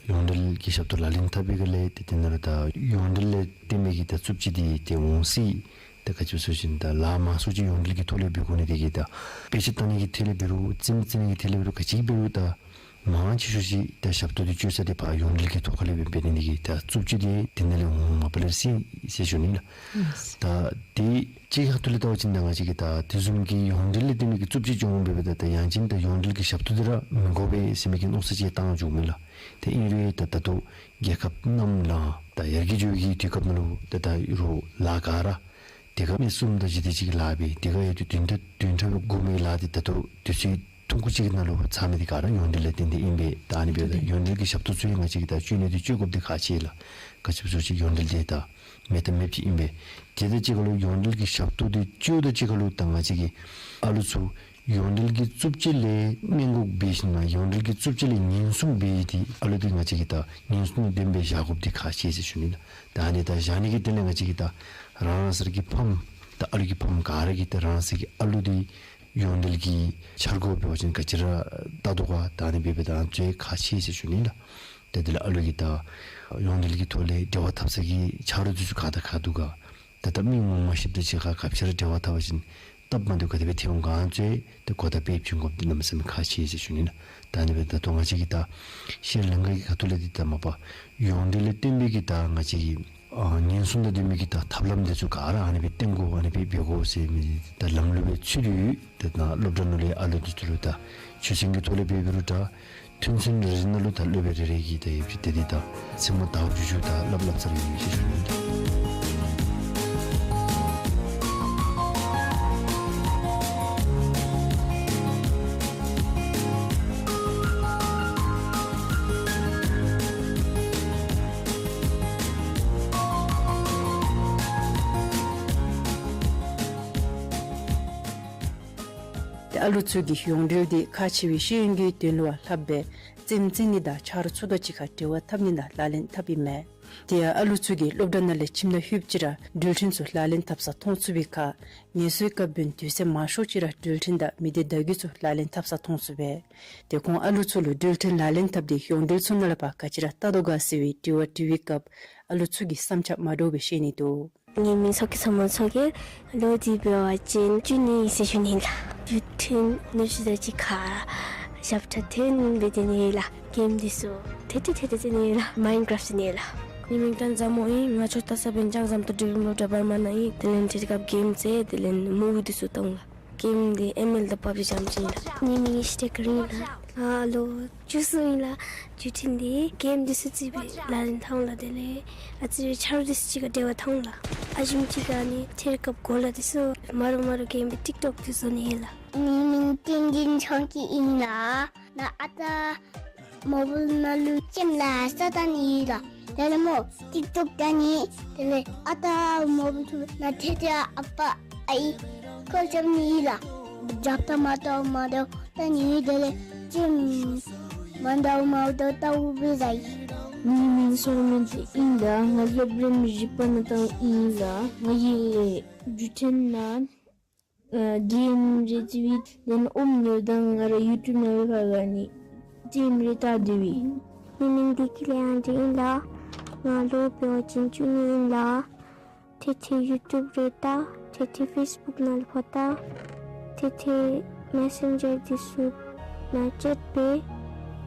ཡོངས་འབྲེལ་གྱི་ཞབས་ཏོག་ལག་ལེན་འཐབ་པའི་སྒང་ལས་ཏེ་དེ་ནང་ལུ་ད་ཡོངས་འབྲེལ་ལས་བརྟེན་པའི་གི་ད་རྩུབ་སྤྱོད་འདི་ཏེ་འོང་སྲིད། ད་ག་ཅི་སྦེ་ཟེར་བ་ཅིན་ད་ལཱ་མང་ཤོས་ཅིག་ཡོངས་འབྲེལ་གྱི་ཐོག་ལས་འབད་དགོ་ནི་དེ་གིས་ད་དཔེ་ཆ་ལྟ་ནི་གི་ཐད་ལས་འབད་རུང་རྩེད་མོ་རྩེ་ནི་གི་ཐད་ལས་འབད་རུང་ག་ཅི་འབད་རུང་ད་མང་ཆེ་ཤོས་ཅིག་ད་ཞབས་ཏོག་འདི་སྤྱོད་ས་འདི་ཕར་ཡོངས་འབྲེལ་གྱི་ཐོག་ཁ་ལས་འབད་འབད་ནི་དེ་གིས་ད་རྩུབ་སྤྱོད་འདི་དེ་ནང་ལས་འོང་མ་པ་ལས་སྲིད་ཟེར་ཞུ་ནི་ལགས། ད་དེ་གཅིག་ཁ་ཐུག་ལས་བལྟ་བ་ཅིན་ད་ང་བཅས་ཀྱིས་ད་དེ་བཟུམ་གྱི་ཡོངས་འབྲེལ་ལས་བརྟེན་པའི་གི་རྩུབ་སྤྱོད་བྱུངམ་འབད་འབདཝ་ད་ད་ཡང་ཅིན་ད་ཡོངས་འབྲེལ་གྱི་ཞབས་ཏོག་འདི་ར་མི་དགོ་པས་ཟེར་མི་གི་མནོ་བསམ་ཅིག་བཏང་བྱུངམ་མས་ལགས། ཏེ་ཨིན་རུང་ད་ད་ལྟོ་རྒྱལ་ཁབ་ནམ་ལངས་ད་ཡར་རྒྱས་འགྱོ་བའི་གི་དུས་སྐབས་ནང་ལུ་ད་ད་རུང་ལཱ་ག་ར་དེ་ཁར་མི་གསུམ་དང་ཅིག་དེ་ཅིག་གིས་ལཱ་འབད། དེ་ཁར་ཡོད་དེ་བདུན་ཕྲག་བདུན་ཕྲག་སྦེ་འགོར་མི་གི་ལཱ་འདི་ད་ལྟོ་དུས་ཚོད་ཐུང་ཀུ་ཅིག་གི་ནང་ལུ་ཚར་མི་འདི་ག་ར་ཡོངས་འབྲེལ་ལས་བརྟེན་ཏེ་ཨིན་པས། ད་ཨ་ནི་འབདཝ་ད་ཡོངས་འབྲེལ་གྱི་ཞབས་ཏོག་ཚུ་ཡང་ང་བཅས་ཀྱིས་ད་སྤྱོད་ནི་འདི་སྤྱོད་དགོཔ་འདི་ཁག་ཆེ་ལགས། ག་ཅི་སྦེ་ཟེར་བ་ཅིན་ཡོངས་འབྲེལ་འདི་ད་མེད་ཐབས་མེདཔ་ཅིག་ཨིན་པས། དེ་དང་གཅིག་ཁར་ལུ་ཡོངས་འབྲེལ་གྱི་ཞབས་ཏོག་འདི་སྤྱོདཔ་དང་གཅིག་ཁར་ལུ་ད་ང་བཅས་ཀྱིས་ཨ་ལུ་ཚུ་ཡོངས་འབྲེལ་གྱི་རྩུབ་སྤྱོད་ལས་སྔོན་འགོག་འབད་ཞིནམ་ལས་ཡོངས་འབྲེལ་གྱི་རྩུབ་སྤྱོད་ལས་ཉེན་སྲུང་འབད་ནི་འདི་ཨ་ལུ་འདི་ང་བཅས་ཀྱིས་ད་ཉེན་སྲུང་ལྡན་པའི་བཞག་དགོཔ་འདི་ཁག་ཆེ་ཟེར་ཞུ་ནི་ལགས། ད་ཨ་ནི་ད་བཞག་ནི་གི་དོན་ལས་ང་བཅས་ཀྱིས་ད་རང་རང་སོ་སོ་གི་ཕམ་ད་ཨ་ལུ་གི་ཕམ་ག་ར་གིས་ད་རང་སོ་སོ་གི་ཨ་ལུ་འདི་ཡོངས་འབྲེལ་གྱི་འཆར་སྒོ་འབད་བ་ཅིན་ག་ཅི་ར་བལྟ་དོ་ག་ད་ཨ་ནི་འབད་འབདཝ་ད་ཨ་ནི་ཁག་ཆེ་ཟེར་ཞུ་ནི་ལགས། ད་དེ་ལས་ཨ་ལུ་གིས་ད་ཡོངས་འབྲེལ་གྱི་ཐོག་ལས་འབྲེལ་བ་འཐབ་ས་གི་ཆ་རོགས་འདི་ཚུ་ག་དང་ག་འདུག་ག། ད་ལྟོ་མི་ངོ་མ་ཤེསཔ་དང་གཅིག་ཁར་ག་ཅི་ར་འབྲེལ་བ་འཐབ་པ་ཅིན་སྟབས་མ་བདེཝ་ག་དེ་སྦེ་ཐོན་འོང་ག་ཨ་ནི་ཚུ་ད་གོ་བརྡ་སྤེལ་བྱིན་དགོཔ་འདི་གནམ་མེད་ས་མེད་ཁག་ཆེ་ཟེར་ཞུ་ནི་ལགས། ད་ཨ་ནི་འབདཝ་ད་ལྟོ་ང་བཅས་ཀྱིས་ད་ཤེས་རིག་ལྷན་ཁག་གི་ཁ་ཐུག་ལས་འདི་ད་མ་པ་ཡོངས་འབྲེལ་ལས་བརྟེན་པའི་གི་ད་ང་བཅས་ཀྱི་ཨ་ཉེན་སྲུང་དང་ལྡན་པའི་གི་ད་ཐབས་ལམ་འདི་ཚུ་ག་ར་ཨ་ནི་སྦེ་བསྟེན་དགོ་ཨ་ནི་སྦེ་འབད་དགོ་ཟེར་མི་འདི་ད་ལམ་ལུགས་སྦེ་ཚུད་དེ་ཡོད། ཏེ་ད་སློབ་གྲྭ་ནང་ལས་ཨ་ལུ་འདི་ཚུ་ལུ་ད་ཆོས་ཚན་གྱི་ཐོག་ལས་འབད་འབད་རུང་ད་ཐུན་ཚན་རེ་རེ་ནང་ལུ་ད་སློབ་དཔོན་རེ་རེ་གིས་ད་ཡོདཔ་ཅིག་ཏེ་འདི་ད་ཚེ་མོ་ཟླཝ་བཅུ་བཅུ་ད་སླབ་སླབ་ས་ར་ཡོད་ཟེར་ཞུ་ནི་ལགས། ཏེ་ཨ་ལུ་ཚུ་གིས་ཡོངས་འབྲེལ་འདི་ཁག་ཆེ་བའི་ཤེས་ཡོན་གྱི་དོན་ལུ་བ་ལྷགཔ་སྦེ་རྩེདམོ་རྩེ་ནི་དང་ཆ་རོགས་ཚུ་དང་གཅིག་ཁར་འབྲེལ་བ་འཐབ་ནི་ནང་ལག་ལེན་འཐབ་ཨིན་མས། དེ་ཡང་ཨ་ལུ་ཚུ་གིས་སློབ་གྲྭ་ནང་ལས་ཁྱིམ་ནང་ལྷོདཔ་ཅིག་ར་འགྲུལ་འཕྲིན་ཚུ་ལག་ལེན་འཐབ་ས་མཐོང་ཚུགས་པའི་ཁར་ངལ་གསོའི་སྐབས་འབདན་དུས་ཚོད་མང་ཤོས་ཅིག་ར་འགྲུལ་འཕྲིན་དང་མི་སྡེ་བརྡ་བརྒྱུད་ཚུ་ལག་ལེན་འཐབ་ས་མཐོང་ཚུགས་པས། དེ་ཁོང་ཨ་ལུ་ཚུ་ལུ་འགྲུལ་འཕྲིན་ལག་ལེན་འཐབ་སྟེ་ཡོངས་འབྲེལ་ཚུ་ནང་ལས་ཕར་ག་ཅི་ར་བལྟ་དོ་ག་ཟེར་བའི་དྲི་བ་དྲི་བའི་སྐབས་ཨ་ལུ་ཚུ་གིས་བསམ་འཆར་མ་འདྲཝ་སྦེ་བཤད་ནི་འདུག། ངེའི་མིང་མཚོ་སྐྱིད་ས་མོ་མཚོ་རྒྱལ། ལོ་འདི་འབད་བ་ཅིན་བཅུ་གཉིས་ཟེར་ཞུ་ནི་ལགས། འགྲུལ་འཕྲིན་ནུ་གཅིག་དང་གཅིག་ཁར་ཞབས་ཁྲ་འཐེན་སྦེ་སྡོད་ནི་ལགས། གེམ་འདི་ཚུ་ཐེ་ཐེ་ཐེ་ཐེ་རྩེ་ནི་ལགས། མའིན་ཀྲབ་རྩེ་ནི་ལགས། ངེའི་མིང་ཏན་ཟམ་མོ་ཨིན། ང་ཆོས་ད་ས་བན་ཅང་ཟམ་ཏོག་ཌི་བི་སློབ་གྲྭ་བར་མ་ནང་ཨིན། དེ་ལས་ཐེར་སྐབས་གེམ་རྩེ་དེ་ལས་མུ་བི་འདི་ཚུ་བལྟ་འོང་ལགས། གེམ་འདི་ཨེམ་ཨེལ་དང་པབ་ཇི་རྐྱངམ་ཅིག་ཨིན་ལགས། ངེའི་མིང་ཤི་ཏེ་ཀ་རིང་ལགས། ང་ལོ་བཅུ་གསུམ་ཨིན་ལགས། བརྒྱུད་འཕྲིན་འདི་གེམ་འདི་ཚུ་རྩེ་སྦེ་ལག་ལེན་འཐབ་འོང་ལགས། དེ་ལས་ཨ་ཙི་རེ་ཆ་རོགས་འདི་ཚུ་གཅིག་ཁར་འབྲེལ་བ་འཐབ་འོང་ལགས། ཨ་ཞིམ་གཅིག་ཁར་ནི་ཐེར་སྐབས་གོ་ལ་འདི་ཚུ་མ་འདྲཝ་མ་འདྲཝ་གེམ་སྦེ་ཊིཀ་ཊོཀ་འདི་བཟོ་ནི་ཨིན་ལགས། ངེའི་མིང་བསྟན་འཛིན་ཆོས་སྐྱིད་ཨིན་ལགས། ང་ཨ་རྟག་མོ་བཱའིལ་ནང་ལུ་ཅེམ་ལཱ་ས་བལྟ་ནི་ཨིན་ལགས། དེ་ལས་མོ་ཊིཀ་ཊོཀ་བལྟ་ནི། དེ་ལས་ཨ་རྟག་མོ་བཱའིལ་ཐོབ་ན་ཐེ་ཐེ་ཨ་པ་ཨའི་ཀོལ་རྐྱབ་ནི་ཨིན་ལགས། རྒྱབ་ལྟ་མར་ལྟ་མར་ལྟ་བལྟ་ནི། དེ་ལས་ཅེམ་མར་ལྟ་མར་ལྟ་བལྟཝ་སྦེ་བཟའ་ཡི། ངེའི་མིང་སོར་མོ་བདེ་ཨིན་ལགས། ང་སློབ་རིམ་བཞི་པ་ནང་བལྟཝ་ཨིན་ལགས། ང་གིས་བརྒྱུད་འཕྲིན་ནང་ཨ་གེམ་རེ་རྩེ་བའི་ལན་ཨོམ་ཉོ་དང་ང་ར་ཡུ་ཊུབ་ནང་ལུ་ཕར་ག་ནི་གེམ་རེ་བལྟ་སྡོད་པས། ངེའི་མིང་བདེ་སྐྱིད་ལེགས་དབང་འདུས་ཨིན་ལགས། ང་ལོ་འབད་བ་ཅིན་བཅུ་གཉིས་ཨིན་ལགས། ཐེ་ཐེ་ཡུ་ཊུབ་རེ་བལྟ། ཐེ་ཐེ་ཕེསི་བུཀ་ནང་ལུ་ཕར་བལྟ། ཐེ་ཐེ་མེ་སེན་ཇར་འདི་ཚུ་ནང་ཅེཊ་འབད།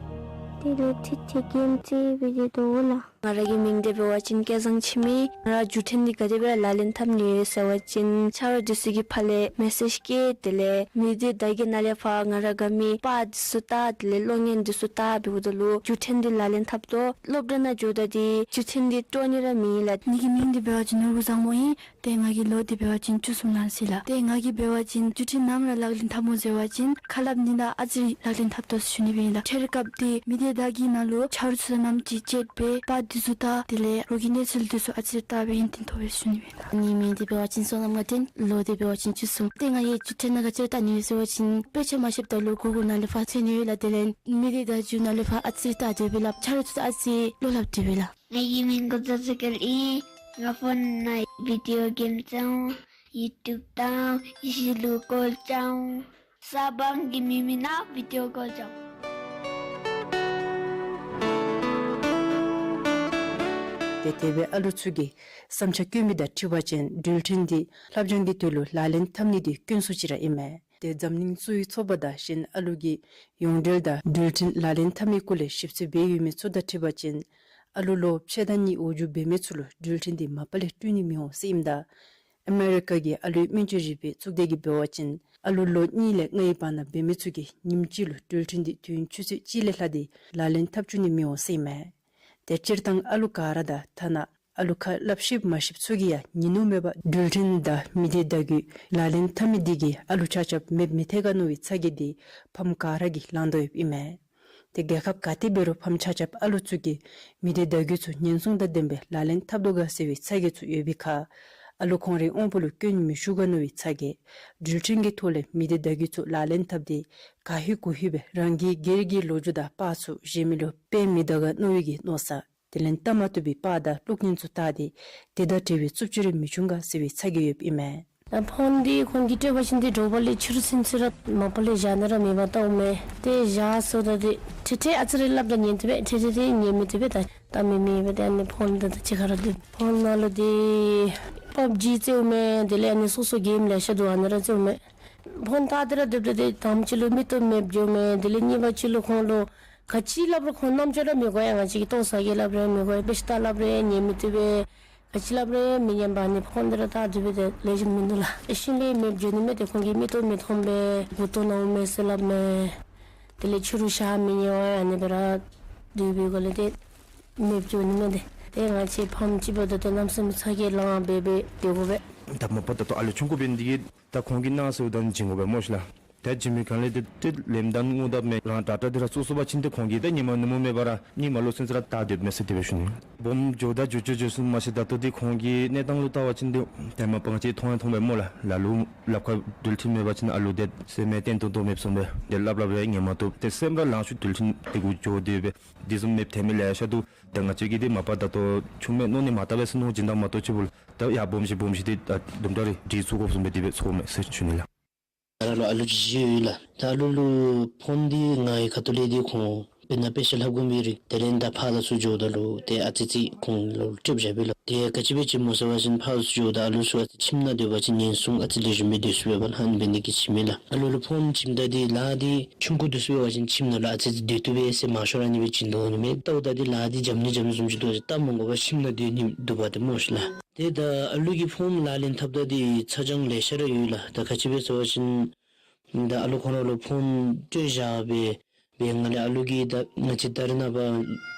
དེ་ལས་ཐེ་ཐེ་གེམ་རྩེ་སྦེ་སྡོད་དོ་ལགས། ང་ར་གི་མིང་འདི་འབད་བ་ཅིན་སྐལ་བཟང་འཆི་མེད། ང་ར་བརྒྱུད་འཕྲིན་འདི་ག་དེ་སྦེ་ར་ལག་ལེན་འཐབ་ནི་ཡོད་ཟེར་བ་ཅིན་ཆ་རོགས་འདི་ཚུ་གི་ཕར་ལས་མེ་སེཇ་བཀོད། དེ་ལས་མི་སྡེ་བརྡ་བརྒྱུད་ནང་ལས་ཕར་ང་ར་དགའ་མི་པར་འདི་ཚུ་བལྟ། དེ་ལས་གློག་བརྙན་འདི་ཚུ་བལྟ། འབདཝ་ད་ལུ་བརྒྱུད་འཕྲིན་འདི་ལག་ལེན་འཐབ་དོ། སློབ་གྲྭ་ནང་འགྱོཝ་ད་འདི་བརྒྱུད་འཕྲིན་འདི་སྤྲོ་ནི་ར་མེད་ལགས། ངེའི་མིང་འདི་འབད་བ་ཅིན་ནོར་བུ་བཟང་མོ་ཨིན། ཏེ་ང་གི་ལོ་འདི་འབད་བ་ཅིན་བཅུ་གསུམ་ལང་ཅི་ལགས། ཏེ་ང་གིས་འབད་བ་ཅིན་བརྒྱུད་འཕྲིན་ནམ་ར་ལག་ལེན་འཐབ་སྨོ་ཟེར་བ་ཅིན་ཁ་སླབ་ནི་ནང་ཨ་ཙི་རེ་ལག་ལེན་འཐབ་དོ་ཟེར་ཞུ་ནི་སྦེ་ཨིན་ལགས། ཐེར་སྐབས་འདི་མི་སྡེ་བརྡ་བརྒྱུད་ནང་ལུ་ཆ་རོགས་ཚུ་དང་མཉམ་གཅིག་ཁར་འབད་པར་འདི་ཚུ་བལྟ། དེ་ལས་རོགས་ཀྱི་གནས་ཚུལ་འདི་ཚུ་ཨ་ཙི་རེ་བལྟ་སྦེ་ཧིང་བརྟན་ཐོབ་པས་ཟེར་ཞུ་ནི་སྦེ་ཨིན་ལགས། ངེའི་མིང་འདི་འབད་བ་ཅིན་བསོད་ནམས་དངོས་བསྟན། ལོ་འདི་འབད་བ་ཅིན་བཅུ་གསུམ། ཏེ་ང་གིས་བརྒྱུད་འཕྲིན་ནང་ག་ཅི་ར་བལྟ་ནི་ཡོད་ཟེར་བ་ཅིན་དཔེ་ཆ་མ་ཤེསཔ་ད་ལུ་གུ་གཱལ་ནང་ལས་ཕར་འཚོལ་ནི་ཡོད་ལགས། དེ་ལས་མི་སྡེ་བརྡ་བརྒྱུད་ནང་ལས་ཕར་ཨ་ཙི་རེ་བལྟ་སྡོད་པས་ལགས། ཆ་རོགས་ཚུ་ཨ་ཙི་རེ་བློ་སླབ་སྡོད་པས་ལགས། ངེ་གི་མིང་གུ་ཛ་ཛི་ཀེལ་ཨིན། ང་ཕོན་ནང་བི་ཌིའོ་གེམ་རྩེ་འོང་། ཡུ་ཊུབ་བལྟ་འོང་། ཡེ་ཤེས་ལུ་ཀོལ་རྐྱབ་འོང་། ས་སྦང་གི་མི་མེན་ན་བི་ཌིའོ་ཀོལ་རྐྱབ་འོང་། ཏེ་དེ་སྦེ་ཨ་ལུ་ཚུ་གིས་བསམ་འཆར་བཀོད་མི་དང་འཁྲིལ་བ་ཅིན་འགྲུལ་འཕྲིན་འདི་ལྷབ་སྦྱང་གི་དོན་ལུ་ལག་ལེན་འཐབ་ནི་འདི་དཀོན་སུ་ཅིག་ར་ཨིན་མས། ཏེ་འཛམ་གླིང་གཙོ་བོའི་ཚོགས་པ་དང་གཞན་ཨ་ལུ་གི་ཡོངས་འབྲེལ་དང་འགྲུལ་འཕྲིན་ལག་ལེན་འཐབ་མི་སྐོར་ལས་ཞིབ་འཚོལ་འབད་ཡོད་མི་ཚུ་དང་འཁྲིལ་བ་ཅིན་ཨ་ལུ་ལོ་ཕྱེད་དང་གཉིས་འོག་འགྱོ་འབད་མི་ཚུ་ལུ་འགྲུལ་འཕྲིན་འདི་མ་པ་ལས་སྤྲོད་ནི་མི་འོང་ཟེར་ཨིནམ་ད་ཨ་མེ་རི་ཀ་གི་ཨ་ལུའི་སྨན་བཅོས་རིག་པའི་གཙུག་སྡེ་གིས་འབད་བ་ཅིན་ཨ་ལུ་ལོ་གཉིས་ལས་ལྔའི་བར་ན་འབད་མི་ཚུ་གིས་ཉིནམ་གཅིག་ལུ་འགྲུལ་འཕྲིན་འདི་དུས་ཡུན་ཆུ་ཚོད་གཅིག་ལས་ལྷག་སྟེ་ལག་ལེན་འཐབ་བཅུག་ནི་མི་འོང་ཟེར་ཨིན་མས། ཏེ་སྤྱིར་བཏང་ཨ་ལུ་ག་ར་དང་ཐ་ན་ཨ་ལུ་ཁ་སླབ་ཤེསཔ་མ་ཤེསཔ་ཚུ་གིས་ཡང་ཉིན་ནུབ་མེད་པར་འགྲུལ་འཕྲིན་དང་མི་སྡེ་བརྡ་བརྒྱུད་ལག་ལེན་འཐབ་མི་འདི་གིས་ཨ་ལུ་ཆ་ཁྱབ་མེདཔ་མི་ཐེག་ག་མནོ་བའི་ཚ་གྱང་འདི་ཕམ་ག་ར་གིས་ལང་དོ་ཡོདཔ་ཨིན་མས། ཏེ་རྒྱལ་ཁབ་ག་ཏེ་འབད་རུང་ཕམ་ཆ་ཁྱབ་ཨ་ལུ་ཚུ་གིས་མི་སྡེ་བརྡ་བརྒྱུད་ཚུ་ཉེན་སྲུང་དང་ལྡནམ་སྦེ་ལག་ལེན་འཐབ་དོ་ག་ཟེར་བའི་ཚ་གྱང་ཚུ་ཡོད་པའི་ཁར་ཨ་ལུ་ཁོང་རའི་དབང་པོ་ལུ་སྐྱོན་མི་ཞུགས་ག་མནོ་བའི་ཚ་གྱང་འགྲུལ་འཕྲིན་གྱི་ཐོག་ལས་མི་སྡེ་བརྡ་བརྒྱུད་ཚུ་ལག་ལེན་འཐབ་སྟེ་ག་ཧུད་གུ་ཧུད་སྦེ་རང་གི་སྒེར་གྱི་ལོ་རྒྱུས་དང་པར་ཚུ་གཞན་མི་ལུ་སྤེལ་མི་དོ་ག་མནོ་བའི་གི་མནོ་བསམ་དེ་ལས་བལྟ་མ་བཏུབ་པའི་པར་དང་གློག་བརྙན་ཚུ་བལྟ་སྟེ་དེ་དང་འབྲེལ་བའི་རྩུབ་སྤྱོད་རེ་མི་འབྱུང་ག་ཟེར་བའི་ཚ་གྱང་ཡོདཔ་ཨིན་མས། ད་ཕོན་འདི་ཁོང་གིས་སྤྲོད་པ་ཅིན་ཏེ་དྲོ་པ་ལས་ཕྱི་རུ་ཚུན་ཚོད་ར་མ་པ་ལས་བཞག་ནི་ར་མེད་པར་བལྟཝ་མས། ཏེ་བཞག་སོ་ད་ཏེ་ཐེ་ཐེ་ཨ་ཙི་རེ་སླབ་ད་ཉན་དེ་སྦེ་ཐེ་ཐེ་ཏེ་ཉན་མི་དེ་སྦེ་ད་བལྟ་མི་མེད་པས། ཏེ་ཨ་ནི་ཕོན་ད་ད་ཅི་ཁར་ར་འདུག། ཕོན་ནང་ལུ་ཏེ་པབ་ཇི་རྩེཝ་མས། དེ་ལས་ཨ་ནི་སོ་སོ་གེམ་ལེ་ཤ་འདུག། ཨ་ནི་ར་རྩེཝ་མས། ཕོན་བལྟ་སྟེ་ར་སྡོདཔ་ད་ཏེ་དང་པ་ཅིག་ལུ་མིག་ཏོ་མེདཔ་འགྱོཝ་མས། དེ་ལས་གཉིས་པ་ཅིག་ལུ་ཁོང་ལུ་ག་ཅི་སླབ་རུང་ཁོང་རྣམ་ཅོ་ར་མི་གོ་ཡ། ང་བཅས་ཀྱིས་ཏོག་ཙམ་གྱིས་སླབ་རུང་མི་གོ་ཡ། དཔེ་ཆ་ལྟ་སླབ་རུང་ཉན་མི་བཏུབ་པས། ག་ཅི་སླབ་རུང་མི་ཉན་པར་ཨ་ནི་ཕོན་འདི་ར་བལྟ་སྡོད་པ་ད་ལེགས་ཤོམ་མིན་འདུག་ལགས། ཨེ་ཤུལ་ལས་མེདཔ་འགྱོ་ནི་མས། ཏེ་ཁོང་གིས་མིག་ཏོ་མི་མཐོང་པས། མགུ་ཏོ་ན་འོང་མས་ཟེར་སླབ་མས། དེ་ལས་ཕྱི་རུ་ཞག་མི་ཉལ་བར་ཨ་ནི་སྦེ་ར་སྡོད་པའི་སྒོ་ལས་ཏེ་མེདཔ་འགྱོ་ནི་མས། ཏེ་ཏེ་ང་བཅས་ཕམ་ཅིག་འབདཝ་ད་ཏེ་གནམ་མེད་ས་མེད་ཚ་གྱང་ལང་སྦེ་སྦེ་སྡོད་དགོ་པས། ད་མ་པ་ད་ལྟོ་ཨ་ལུ་ཆུང་ཀུ་འབད་ནི་དེ་གིས་ད་ཁོང་གིས་གནང་ཟེརཝ་ད་བྱིན་དགོ་པས་སྨོ་ཤེས་ལགས། ད་བྱིན་མི་གང་ལས་ཏེ་ཏེ་ལེནམ་ད་ངུ་དཔ་མས། རང་དྲག་དྲག་འདི་ར་བཙུགས་སོང་པ་ཅིན་ཏེ་ཁོང་གིས་ད་ཉིནམ་ནུབ་མོ་མེད་པར་ར་གཉིད་མ་ལོག་ཚུན་ཚོད་ར་བལྟ་སྡོདཔ་མས་ཟེར་དེ་སྦེ་ཞུ་ནི། སྦོམ་འགྱོཝ་ད་འགྱོ་འགྱོ་འགྱོ་ཚུན་མ་ཤེས། ད་ལྟོ་འདི་ཁོང་གི་གནས་སྟངས་ལུ་བལྟ་བ་ཅིན་ཏེ་ད་མ་པ་ང་བཅས་མཐོང་ཡང་མཐོང་པས་སྨོ་ལགས། ལ་ལུ་ལགཔ་ཁར་འགྲུལ་འཕྲིན་མེད་པ་ཅིན་ཨ་ལུ་འདི་སེམས་བརྟན་ཏོག་ཏོ་མེདཔ་བཟུམ་སྦེ་ཏེ་སླབ་སླབ་རུང་ཉན་མ་བཏུབ། ཏེ་སེམས་ར་ལང་ཤོར་འགྲུལ་འཕྲིན་འདི་གུ་འགྱོ་སྡོད་པས། དེ་བཟུམ་མེདཔ་ཐོན་མི་ལེ་ཤ་འདུག། ཏེ་ང་བཅས་ཀྱིས་འདི་མ་པ་ད་ལྟོ་ཆུང་མས་མནོ་ནི་མ་བཏུབ་པས་ཟེར་མནོ་བྱིན་ད་མ་གཏོགས་ཅིག་པོ་ལགས། ད་ཡར་སྦོམ་ཅིག་སྦོམ་ཅིག་འདི་ད་དུམ་གྲ་རེ་འདི་བཙུགས་དགོཔ་བཟུམ་སྦེ་དེ་སྦེ་བཙུགས་མས་ཟེར་ཞུ་ནི་ལགས། ང་ར་ལུ་ཨ་ལུ་བཞི་ཡོད་ལགས། ད་ཨ་ལུ་ལུ་ཕོན་འདི་ང་གི་ཁ་ཐུག་ལས་འདི་ཁོང་ དཔེར་ན་དཔེ་ཆ་ལྷབ་དགོ་མི་རིགས་དེ་ལས་ད་ཕར་དང་ཚུར་འགྱོཝ་ད་ལུ་ཏེ་ཨ་ཙི་ཙི་ཁོང་ལུ་ཊིབ་བཞག་པས་ལགས། ཏེ་ག་ཅི་སྦེ་ཅིག་སྨོ་ཟེར་བ་ཅིན་ཕར་དང་ཚུར་འགྱོཝ་ད་ཨ་ལུ་ཚུ་ཨ་ཙི་ཁྱིམ་ནང་སྡོད་པ་ཅིན་ཉེན་སྲུང་ཨ་ཙི་ལེགས་ཤོམ་སྦེ་སྡོད་ཚུགས་པས་ལགས། ཨ་ནི་འབད་ནི་དེ་གིས་བྱིནམ་མས་ལགས། ཨ་ལུ་ལུ་ཕོརམ་བྱིནམ་ད་འདི་ལཱ་འདི་ཆུང་ཀུ་འདུག་ཟེར་བ་ཅིན་ཁྱིམ་ནང་ལུ་ཨ་ཙི་ཙི་སྡོད་བཏུབ་པས་ཟེར་མང་ཤོས་ར་ཨ་ནི་སྦེ་བྱིན་དོ་ནི་མས། ལྟཝ་ད་འདི་ལཱ་འདི་འཇམ་ནི་འཇམ་བཟུམ་ཅིག་འདུག་ཟེར་བལྟ་མ་དགོ་པར་ཁྱིམ་ནང་སྡོད་ནི་འདུག་པ་ཏེ་སྨོ་ཤིག་ལགས། ཏེ་ད་ཨ་ལུ་གིས་ཕོརམ་ལག་ལེན་འཐབ་ད་འདི་ཚ་གྱང་ལེ་ཤ་ར་ཡོད་ལགས། ད་ག་ཅི་སྦེ་ཟེར་བ་ཅིན་ད་ཨ་ལུ་ཁོང་ར་ལུ་ཕོརམ་སྤྲོད་བཞག་སྦེ་སྦེ་ང་ལས་ཨ་ལུ་གིས་ད་ང་བཅས་ད་རེས་ནངས་པ་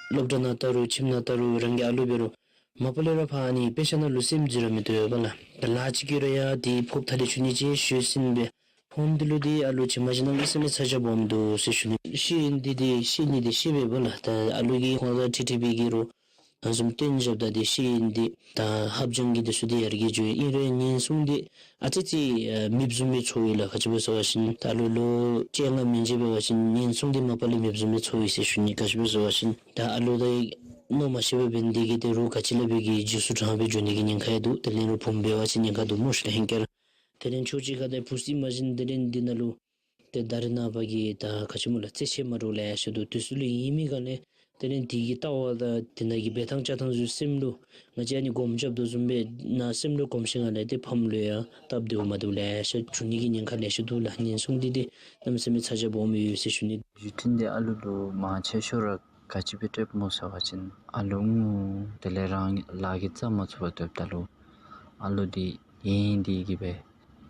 སློབ་གྲྭ་ནང་ལྟ་རུང་ཁྱིམ་ནང་ལྟ་རུང་རང་གི་ཨ་ལུ་འབད་རུང་མ་པ་ལས་ར་ཕར་ཨ་ནི་དཔེ་ཆ་ནང་ལུ་སེམས་འཛིན་ར་མི་བཏུབ་པས་ལགས། ད་ལཱ་ཅིག་གིས་ར་ཡང་དེ་ཕོགཔ་ཐ་ལེ་ཆུང་ནི་ཅིག་ཤོར་ཟིན་སྦེ་ཕོརམ་འདི་ལུ་འདི་ཨ་ལུ་བྱིན་མ་བྱིན་གནམ་མེད་ས་མེད་ཚ་གྱང་སྦོམ་འདུག་ཟེར་ཞུ་ནི། ཤེས་ཡོན་འདི་འདི་ཤེས་ནི་འདི་ཤེས་པས་སྦོ་ལགས། ད་ཨ་ལུ་གིས་ཁོང་དང་ཁྲིད་ཁྲིད་པའི་གི་རུང་ཨ་བཟུམ་སྟོན་བཞགཔ་ད་འདི་ཤེས་ཡོན་འདི་ད་ཧབ་སྦྱང་གི་འདི་ཚུ་འདི་ཡར་རྒྱས་འགྱོ་ཡི། ཨིན་རུང་ཉེན་སྲུང་འདི་ཨ་ཙི་ཙི་ཨ་མེདཔ་བཟུམ་སྦེ་ཚོར་ཡི་ལགས། ག་ཅི་སྦེ་ཟེར་བ་ཅིན་ད་ཨ་ལུ་ལོ་བཅོ་ལྔ་མན་ཆད་འབད་བ་ཅིན་ཉེན་སྲུང་འདི་མ་པ་ལས་མེདཔ་བཟུམ་སྦེ་ཚོར་ཡི་ཟེར་ཞུ་ནི། ག་ཅི་སྦེ་ཟེར་བ་ཅིན་ད་ཨ་ལུ་ད་མནོ་མ་ཤེས་པར་འབད་ནི་དེ་གིས་ཏེ་རོགས་ག་ཅི་ལས་འབད་གི་འཇིགས་སུ་དྲག་སྦེ་འགྱོ་ནི་གི་ཉེན་ཁ་ཡང་འདུག། དེ་ལས་རོགས་བུམོ་འབད་བ་ཅིན་ཉེན་ཁ་འདུག་སྨོ་ཤིག་ལགས། ཧེང་སྐལ་ར་དེ་ལས་ཕྱོགས་གཅིག་ཁར་ཏེ་བུ་སྲིད་མ་བྱིན། དེ་ལས་འདི་ནང་ལུ་ཏེ་ད་རེས་ནངས་པ་གི་ད་ག་ཅི་སྨོ་ལགས་རྩེད་ཆས་མ་འདྲཝ་ལེ་ཤ་འདུག། དུས་ཚོད་ལུ་ཨིན་མི་ག་ལས་དེ་ལས་འདི་གི་ལྟ་བ་དང་དེ་ནང་གི་འབད་ཐངས་བཅའ་ཐངས་ཚུ་སེམས་ལུ་ང་བཅས་ཨ་ནི་སྒོམ་རྐྱབ་དོ་བཟུམ་སྦེ་ནཱ་སེམས་ལུ་གོམས་ཞིནམ་ལས་ཏེ་ཕམ་ལུ་ཡང་སྟབས་བདེཝ་མ་བདེཝ་ལེ་ཤ་འབྱུང་ནི་གི་ཉེན་ཁ་ལེ་ཤ་འདུག་ལགས། ཉེན་སྲུང་འདི་འདི་གནམ་མེད་ས་མེད་ཚ་གྱང་སྦོམ་ཡོད་ཟེར་ཞུ་ནི། བརྒྱུད་འཕྲིན་འདི་ཨ་ལུ་ལུ་མང་ཆེ་ཤོས་ར་ག་ཅི་སྦེ་སྤྲོདཔ་སྨོ་ཟེར་བ་ཅིན་ཨ་ལུ་ངུ་དེ་ལས་རང་ལཱ་གིས་རྩ་མ་ཚུགས་པར་སྡོདཔ་ད་ལུ་ཨ་ལུ་འདི་ཡེངས་ཏེ་གིས་སྦེ་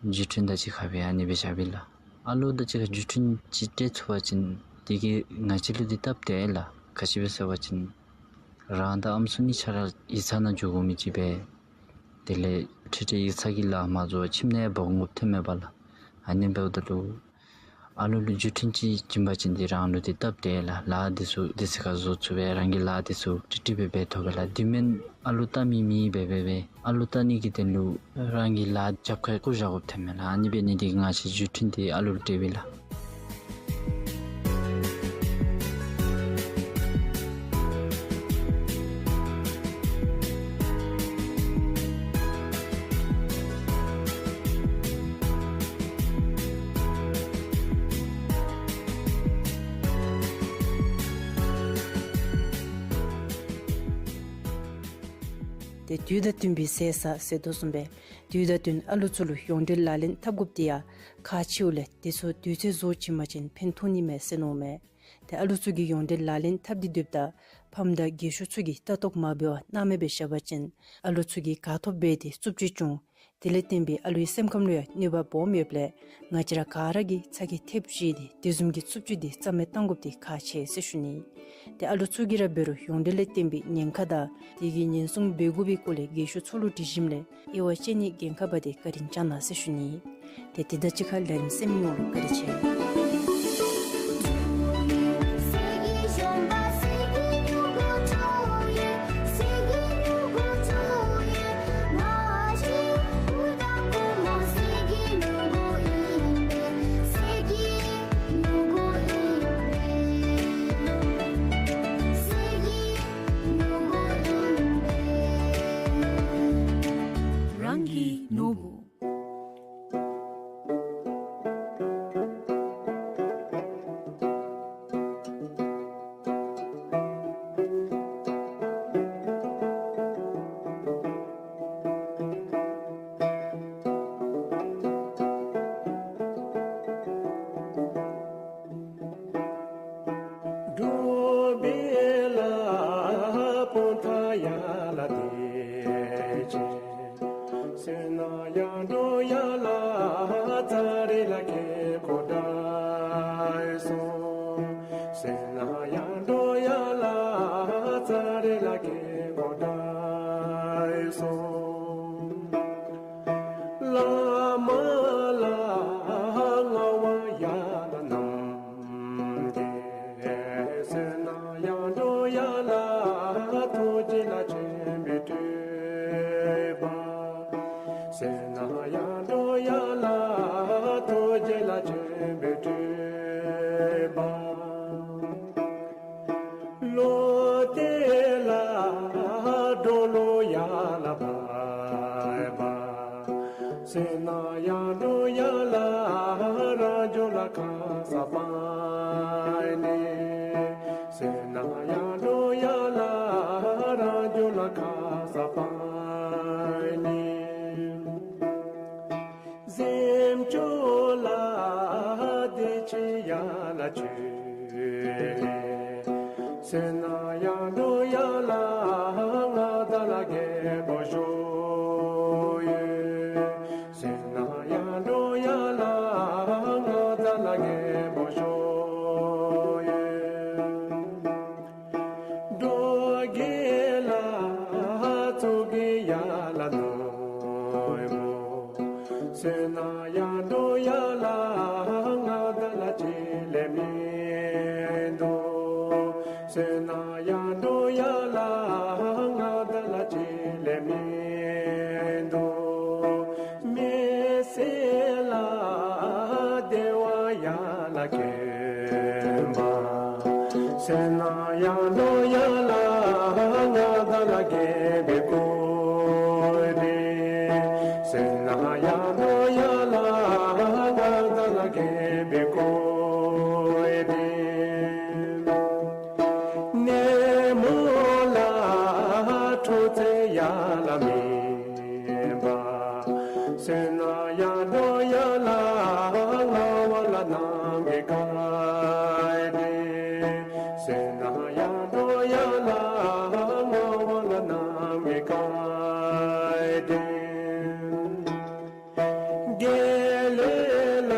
བརྒྱུད་འཕྲིན་དང་གཅིག་ཁར་སྦེ་ཨ་ནི་སྦེ་བཞག་པས་ལགས། ཨ་ལུ་དང་གཅིག་ཁར་བརྒྱུད་འཕྲིན་ཅིག་སྤྲོད་ཚུགས་པ་ཅིན་དེ་གིས་ང་བཅས་ལུ་འདི་སྟབས་བདེ་ལགས། ག་ཅི་སྦེ་ཟེར་བ་ཅིན་རང་དང་ཨམ་སྲུ་གཉིས་ཆ་ར་ཡིག་ཚང་ནང་འགྱོ་དགོ་མི་ཅིག་སྦེ་དེ་ལས་ཁྲིད་ཁྲིད་ཡིག་ཚང་གི་ལཱ་མ་རྫོགས་ཁྱིམ་ནང་འབག་འོང་དགོཔ་ཐོནམ་མས་པ་ལགས། ཨ་ནི་འབདཝ་ད་ལུ་ཨ་ལུ་ལུ་བརྒྱུད་འཕྲིན་ཅིག་བྱིན་པ་ཅིན་འདི་རང་ལུ་འདི་སྟབས་བདེ་ལགས། ལཱ་འདི་ཚུ་དུས་ཚོད་ཁར་བཟོ་ཚུགས་པས། རང་གི་ལཱ་འདི་ཚུ་ཀྲིག་ཀྲི་སྦེ་འབད་ཐོབ་པས་ལགས། འདི་མེན་ཨ་ལུ་ལྟ་མི་མི་འབད་འབད་འབད་ཨ་ལུ་ལྟ་ནི་གི་དོན་ལུ་རང་གི་ལཱ་རྒྱབ་ཁར་བཀོ་བཞག་དགོཔ་ཐོནམ་མས་ལགས། ཨ་ནི་འབད་ནི་འདི་གིས་ང་བཅས་བརྒྱུད་འཕྲིན་འདི་ཨ་ལུ་ལུ་སྤྲོད་པས་ལགས། ཏེ་དུས་དང་བསྟུན་པའི་ཟས་ཟ་ཟེར་དོ་བཟུམ་སྦེ་དུས་དང་བསྟུན་ཨ་ལུ་ཚུ་ལུ་ཡོངས་འབྲེལ་ལག་ལེན་འཐབ་དགོཔ་འདི་ཡང་ཁག་ཆེཝ་ལས་དེ་ཚུ་དུས་ཚོད་བཟོ་བྱིན་པ་ཅིན་ཕན་ཐོགས་ནི་མས་ཟེར་མནོཝ་མས། ཏེ་ཨ་ལུ་ཚུ་གིས་ཡོངས་འབྲེལ་ལག་ལེན་འཐབ་སྟེ་སྡོདཔ་ད་ཕམ་དང་རྒས་ཤོས་ཚུ་གིས་ལྟ་རྟོག་མ་འབད་བར་སྣང་མེད་སྦེ་བཞག་པ་ཅིན་ཨ་ལུ་ཚུ་གིས་ག་ཐོབ་འབད་དེ་རྩུབ་སྤྱོད་འབྱུང་། དེ་ལས་བརྟེན་པའི་ཨ་ལུའི་སེམས་ཁམས་ལུ་ཡང་གནོད་པ་སྦོམ་ཡོདཔ་ལས་ང་བཅས་ར་ག་ར་གིས་ཚ་གྱང་ཐེབས་བཞེས་ཏེ་དེ་བཟུམ་གྱི་རྩུབ་སྤྱོད་འདི་རྩ་མེད་གཏང་དགོཔ་འདི་ཁག་ཆེ་ཟེར་ཞུ་ནི། ཏེ་ཨ་ལུ་ཚུ་གིས་ར་འབད་རུང་ཡོངས་འབྲེལ་ལས་བརྟེན་པའི་ཉེན་ཁ་དང་དེ་གི་ཉེན་སྲུང་འབད་དགོ་པའི་སྐོར་ལས་རྒས་ཤོས་ཚུ་ལུ་དྲི་ཞིནམ་ལས་དབྱེ་བ་དཔྱད་ནིའི་འགན་ཁག་འབག་སྟེ་བཀའ་དྲིན་བསྐྱང་གནང་ཟེར་ཞུ་ནི། ཏེ་དེ་དང་གཅིག་ཁར་ལས་རིམ་གསན་མི་ཡོངས་ལུ་བཀའ་དྲིན་ཆེ། རང་གི་ནོར་བུ། འགྲོ་བའི་ལ་དཔུང་ཐག་ཡར་ལ་དེད་ཅིང་། སེར་སྣ་ཡར་འགྲོ་ཡར་ལ་ཙ་རི་ལ་ཁེ་ཀོ་ཌའི་སོ། སེར་སྣ་ཡར་འགྲོ་ཡར་ལ་ཙ་རི་ལ་ཁེ་ཀོ་ཌའི་སོ། བླ་མ་ལ་ལྔ་པ་ཡར་ལ་ནམ་མཁའི། སེར་སྣ་ཡར་འགྲོ་ཡར་ལ་ཐུགས་རྗེ་ལ་བྱོན་པའི་སྤྲུལ་པ། སེར་སྣ་ཡར་འགྲོ་ཡར་ལ་ཐུགས་རྗེ་ལ་བྱོན་པའི་སྤྲུལ་པ། ལོག་སྟེ་ལ་འགྲོ་ལོག་ཡར་ལ་བབས་པ། སེར་སྣ་ཡར་འགྲོ་ཡར་ལ་རང་བྱུང་ལ་ཁ་ས་པ་ནི། ཟེར་ན་ཡར་འགྲོ་ཡར་ལ་རང་རྒྱུད་ལ་ཁ་ས་པ་ནི། གཟིམ་ཅུང་ལ་དེ་ཅིག་ཡར་ལ་བྱོན། ཟེར་ན་ཡར་འགྲོ་ཡར་ལ་མངའ་བདག་ལ་རྒྱལ་པོ་བཞུགས་ཡོད། ཟེར་ན་ཡར་འགྲོ་ཡར་ལ་མངའ་བདག་ལ་རྒྱལ་པོ་བཞུགས་ཡོད། འགྲོ་དགེ་ལ་ཚོགས་ཀྱི་ཡར་ལ་ནོར་བུ། ཟེར་ན་ཡར་འགྲོ་ཡར་ལ་མངའ་བདག་ལ་གཅིག་ལས་མིན་འདུག། ཟེར་ན་ཡར་འགྲོ་ཡར་ལ་མངའ་བདག་ལ་གཅིག་ལས་མིན་འདུག། མི་སེར་ལ་བདེ་བ་ཡར་ལ་བསྐྱོན་པ། ཟེར་ན་ཡར་འགྲོ་ཡར་ལ་མངའ་བདག་ལ་རྒྱལ་པོའི་སྐུ་བསྟན། ཟེར་ན་ཡར་འགྲོ་ཡར་ལ་མངའ་བདག་ལ་རྒྱལ་པོའི་སྐུ་བསྟན། ནད་མུག་ལ་འཁྲུག་རྩོད་ཡར་ལ་མེད་པ། ཟེར་ན་ཡར་འགྲོ་ཡར་ལ་མངའ་བ་ལ་གནམ་གྱི་བཀའ་དྲིན། ཟེར་ན་ཡར་འགྲོ་ཡར་ལ་མངའ་བ་ལ་གནམ་གྱི་བཀའ་དྲིན། དགེ་ལས་ལ་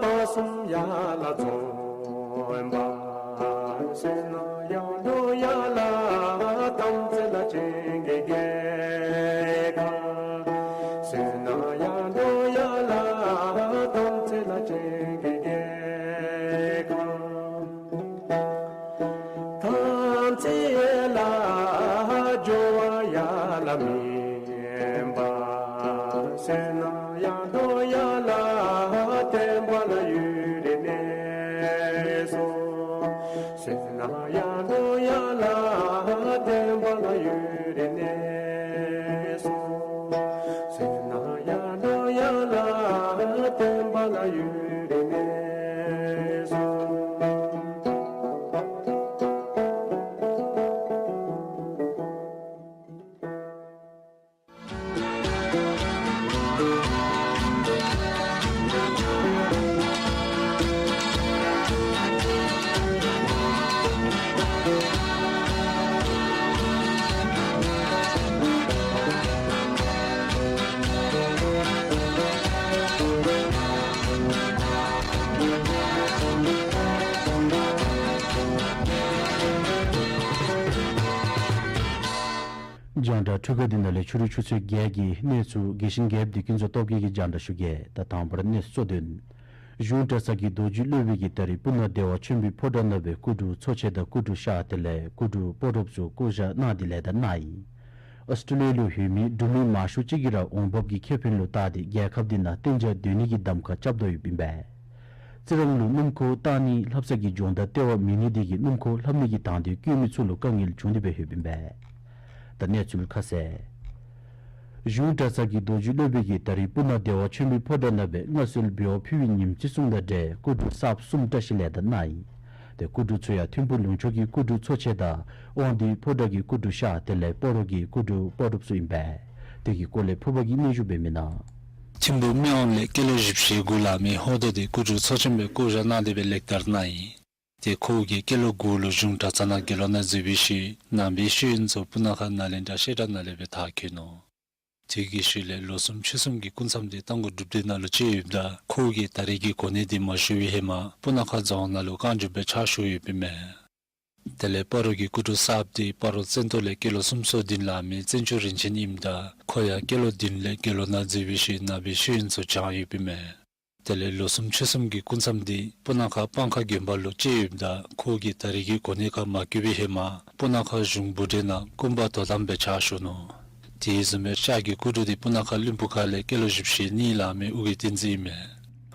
བར་གསུམ་ཡར་ལ་འཛོམས་པ། ཟེར་ན་ཡར་འགྲོ་ཡར་ལ་དམ་ཚིག་ལ་བྱིན་གྱིས་རྒྱལ་ཁ། ཟེར་ན་ཡར་འགྲོ་ཡར་ལ་དམ་ཚིག་ལ་བྱིན་གྱིས་རྒྱལ་ཁ། དམ་ཚིག་ལ་སྦྱོར་བ་ཡར་ལ་མེད་པ། ཟེར་ན་ཡར་འགྲོ་ཡར་ལ་བསྟན་པ་ལ་ཡུན་རིང་གནས་སོ། ཟེར་ན་ཡར་འགྲོ་ཡར་ལ་བསྟན་པ་ལ་ཡུན་རིང་གནས་སོ། ཟེར་ན་ཡར་འགྲོ་ཡར་ལ་བསྟན་པ་ལ་ཡུན་རིང་གནས་སོ། རྒྱང་བསྒྲགས་འཕྲུལ་ཁང་འདི་ནང་ལས་ཕྱི་རུ་ཆུ་ཚོད་བརྒྱད་ཀྱི་གནས་ཚུལ་དགེ་ཞིང་རྒྱལཔོ་བདེ་སྐྱིད་མཚོ་སྟོབས་རྒྱས་ཀྱིས་རྒྱང་བསྒྲགས་ཞུ་གེ། ད་དང་པ་ར་གནས་ཚུལ་གཙོ་དོན། གཞུང་གྲྭ་ཚང་གི་རྡོ་རྗེ་སློབ་དཔོན་གྱིས་ད་རིས་སྤུ་ན་བདེ་བ་ཆོས་འཕེལ་ཕོ་བྲང་ནང་སྦེ་སྐུ་དྲུང་ཚོགས་ཆེན་དང་སྐུ་དྲུང་ཤར་དེ་ལས་སྐུ་དྲུང་སྤ་རོཔ་ཚུ་བསྐོ་བཞག་གནང་སྟེ་ལས་དང་གནང་ཡི། ཨོསི་ཊེ་ལི་ཡ་ལུ་ཡོད་མི་འབྲུག་མི་མང་ཤོས་ཅིག་གིས་ར་འོང་འབབ་ཀྱི་ཁེ་ཕན་ལུ་བལྟ་སྟེ་རྒྱལ་ཁབ་འདི་ནང་གཏན་འཇགས་སྡོད་ནི་གི་གདམ་ཁ་རྐྱབ་དོ་ཡོདཔ་ཨིན་པས། རྩི་རང་ལུ་སྣུམ་འཁོར་བཏང་ནི་ལྷབ་ས་གི་སྦྱོང་བརྡར་ལྟེ་བ་མེད་ནི་དེ་གིས་སྣུམ་འཁོར་ལྷབ་ནི་གི་དང་འདོད་བསྐྱེད་མི་ཚུ་ལུ་དཀའ་ངལ་བྱུང་སྟེ་སྦེ་ཡོདཔ་ཨིན་པས། ད་གནས་ཚུལ་ཁ་གསལ། གཞུང་གྲྭ་ཚང་གི་རྡོ་རྗེ་སློབ་དཔོན་གྱིས་ད་རིས་སྤུ་ན་བདེ་བ་ཆོས་འཕེལ་ཕོ་བྲང་ནང་སྦེ་མངའ་གསོལ་འབུལ་བ་ཕུལ་བའི་ཉིནམ་གཅིག་མཚུངས་དང་འབྲེལ་སྐུ་དྲུང་གསརཔ་གསུམ་བཀྲ་ཤིས་ལས་དང་གནང་ཡི། ཏེ་སྐུ་དྲུང་ཚུ་ཡང་ཐིམ་ཕུག་ལུང་ཕྱོགས་ཀྱི་སྐུ་དྲུང་ཚོགས་ཆེན་དང་དབང་འདུས་ཕོ་བྲང་གི་སྐུ་དྲུང་ཤར་དེ་ལས་སྤ་རོ་གི་སྐུ་དྲུང་སྤ་རོཔ་ཚུ་ཨིན་པས། དེ་གི་སྐོར་ལས་ཕུར་པ་གིས་སྙན་ཞུ་འབད་མི་ནང་། ཐིམ་ཕུག་སྨད་ཝང་ལས་སྐྱེས་ལོ་བཞི་བཅུ་ཞེ་དགུ་ལང་མི་ཧོར་ཟླ་འདི་སྐུ་དྲུང་ཚོགས་ཆེན་སྦེ་བསྐོ་བཞག་གནང་སྟེ་སྦེ་ལེགས་དར་གནང་ཡི། ཏེ་ཁོ་གིས་སྐྱེས་ལོ་དགུ་ལུ་གཞུང་གྲྭ་ཚང་ནང་དགེ་སློང་ནང་འཛུལ་བའི་ཤུལ་ནང་པའི་ཤེས་ཡོན་ཚུ་སྤུ་ན་ཁ་ནཱ་ལེནྡྲ་བཤད་གྲྭ་ནང་ལས་སྦེ་མཐར་འཁྱོལ་ནུག། དེ་གི་ཤུལ་ལས་ལོ་གསུམ་ཕྱོགས་གསུམ་གྱི་སྐུ་མཚམས་འདི་རྟ་མགོ་སྒྲུབ་སྡེ་ནང་ལུ་བཅད་ཡོདཔ་ད་ཁོ་གིས་ད་རེས་ཀྱི་གོ་གནས་འདི་མ་ཞུ་བའི་ཧེ་མ་སྤུ་ན་ཁ་རྫོང་ནང་ལུ་རྐང་བཅུག་སྦེ་ཕྱག་ཞུ་ཡོདཔ་ཨིན་མས། དེ་ལས་སྤ་རོ་གི་སྐུ་དྲུང་གསརཔ་འདི་སྤ་རོ་བཙན་ཏོ་ལས་སྐྱེས་ལོ་སུམ་ཅུ་སོ་བདུན་ལང་མི་བཙན་ཆོས་རིན་ཆེན་ཨིནམ་ད་ཁོ་ཡང་སྐྱེས་ལོ་བདུན་ལས་དགེ་སློང་ནང་འཛུལ་བའི་ཤུལ་ནང་པའི་ཤེས་ཡོན་ཚུ་སྦྱངས་ཡོདཔ་ཨིན་མས། དེ་ལས་ལོ་གསུམ་ཕྱོགས་གསུམ་གྱི་སྐུ་མཚམས་འདི་སྤུ་ན་ཁ་སྤང་ཁ་དགོན་པ་ལུ་བཅད་ཡོདཔ་ད་ཁོ་གིས་ད་རེས་ཀྱི་གོ་གནས་ཁར་མ་བསྐོ་བའི་ཧེ་མ་སྤུ་ན་ཁ་གཞུང་བུ་འདྲེན་ནང་སྐུ་འབག་དོ་དམ་སྦེ་ཕྱག་ཞུ་ནུག། དེ་བཟུམ་སྦེ་ཤར་གྱི་སྐུ་དྲུང་འདི་སྤུ་ན་ཁ་བློན་པོ་ཁ་ལས་སྐྱེས་ལོ་བཞི་བཅུ་ཞེ་གཉིས་ལང་མི་ཨོ་རྒྱན་བསྟན་འཛིན་ཨིན་མས།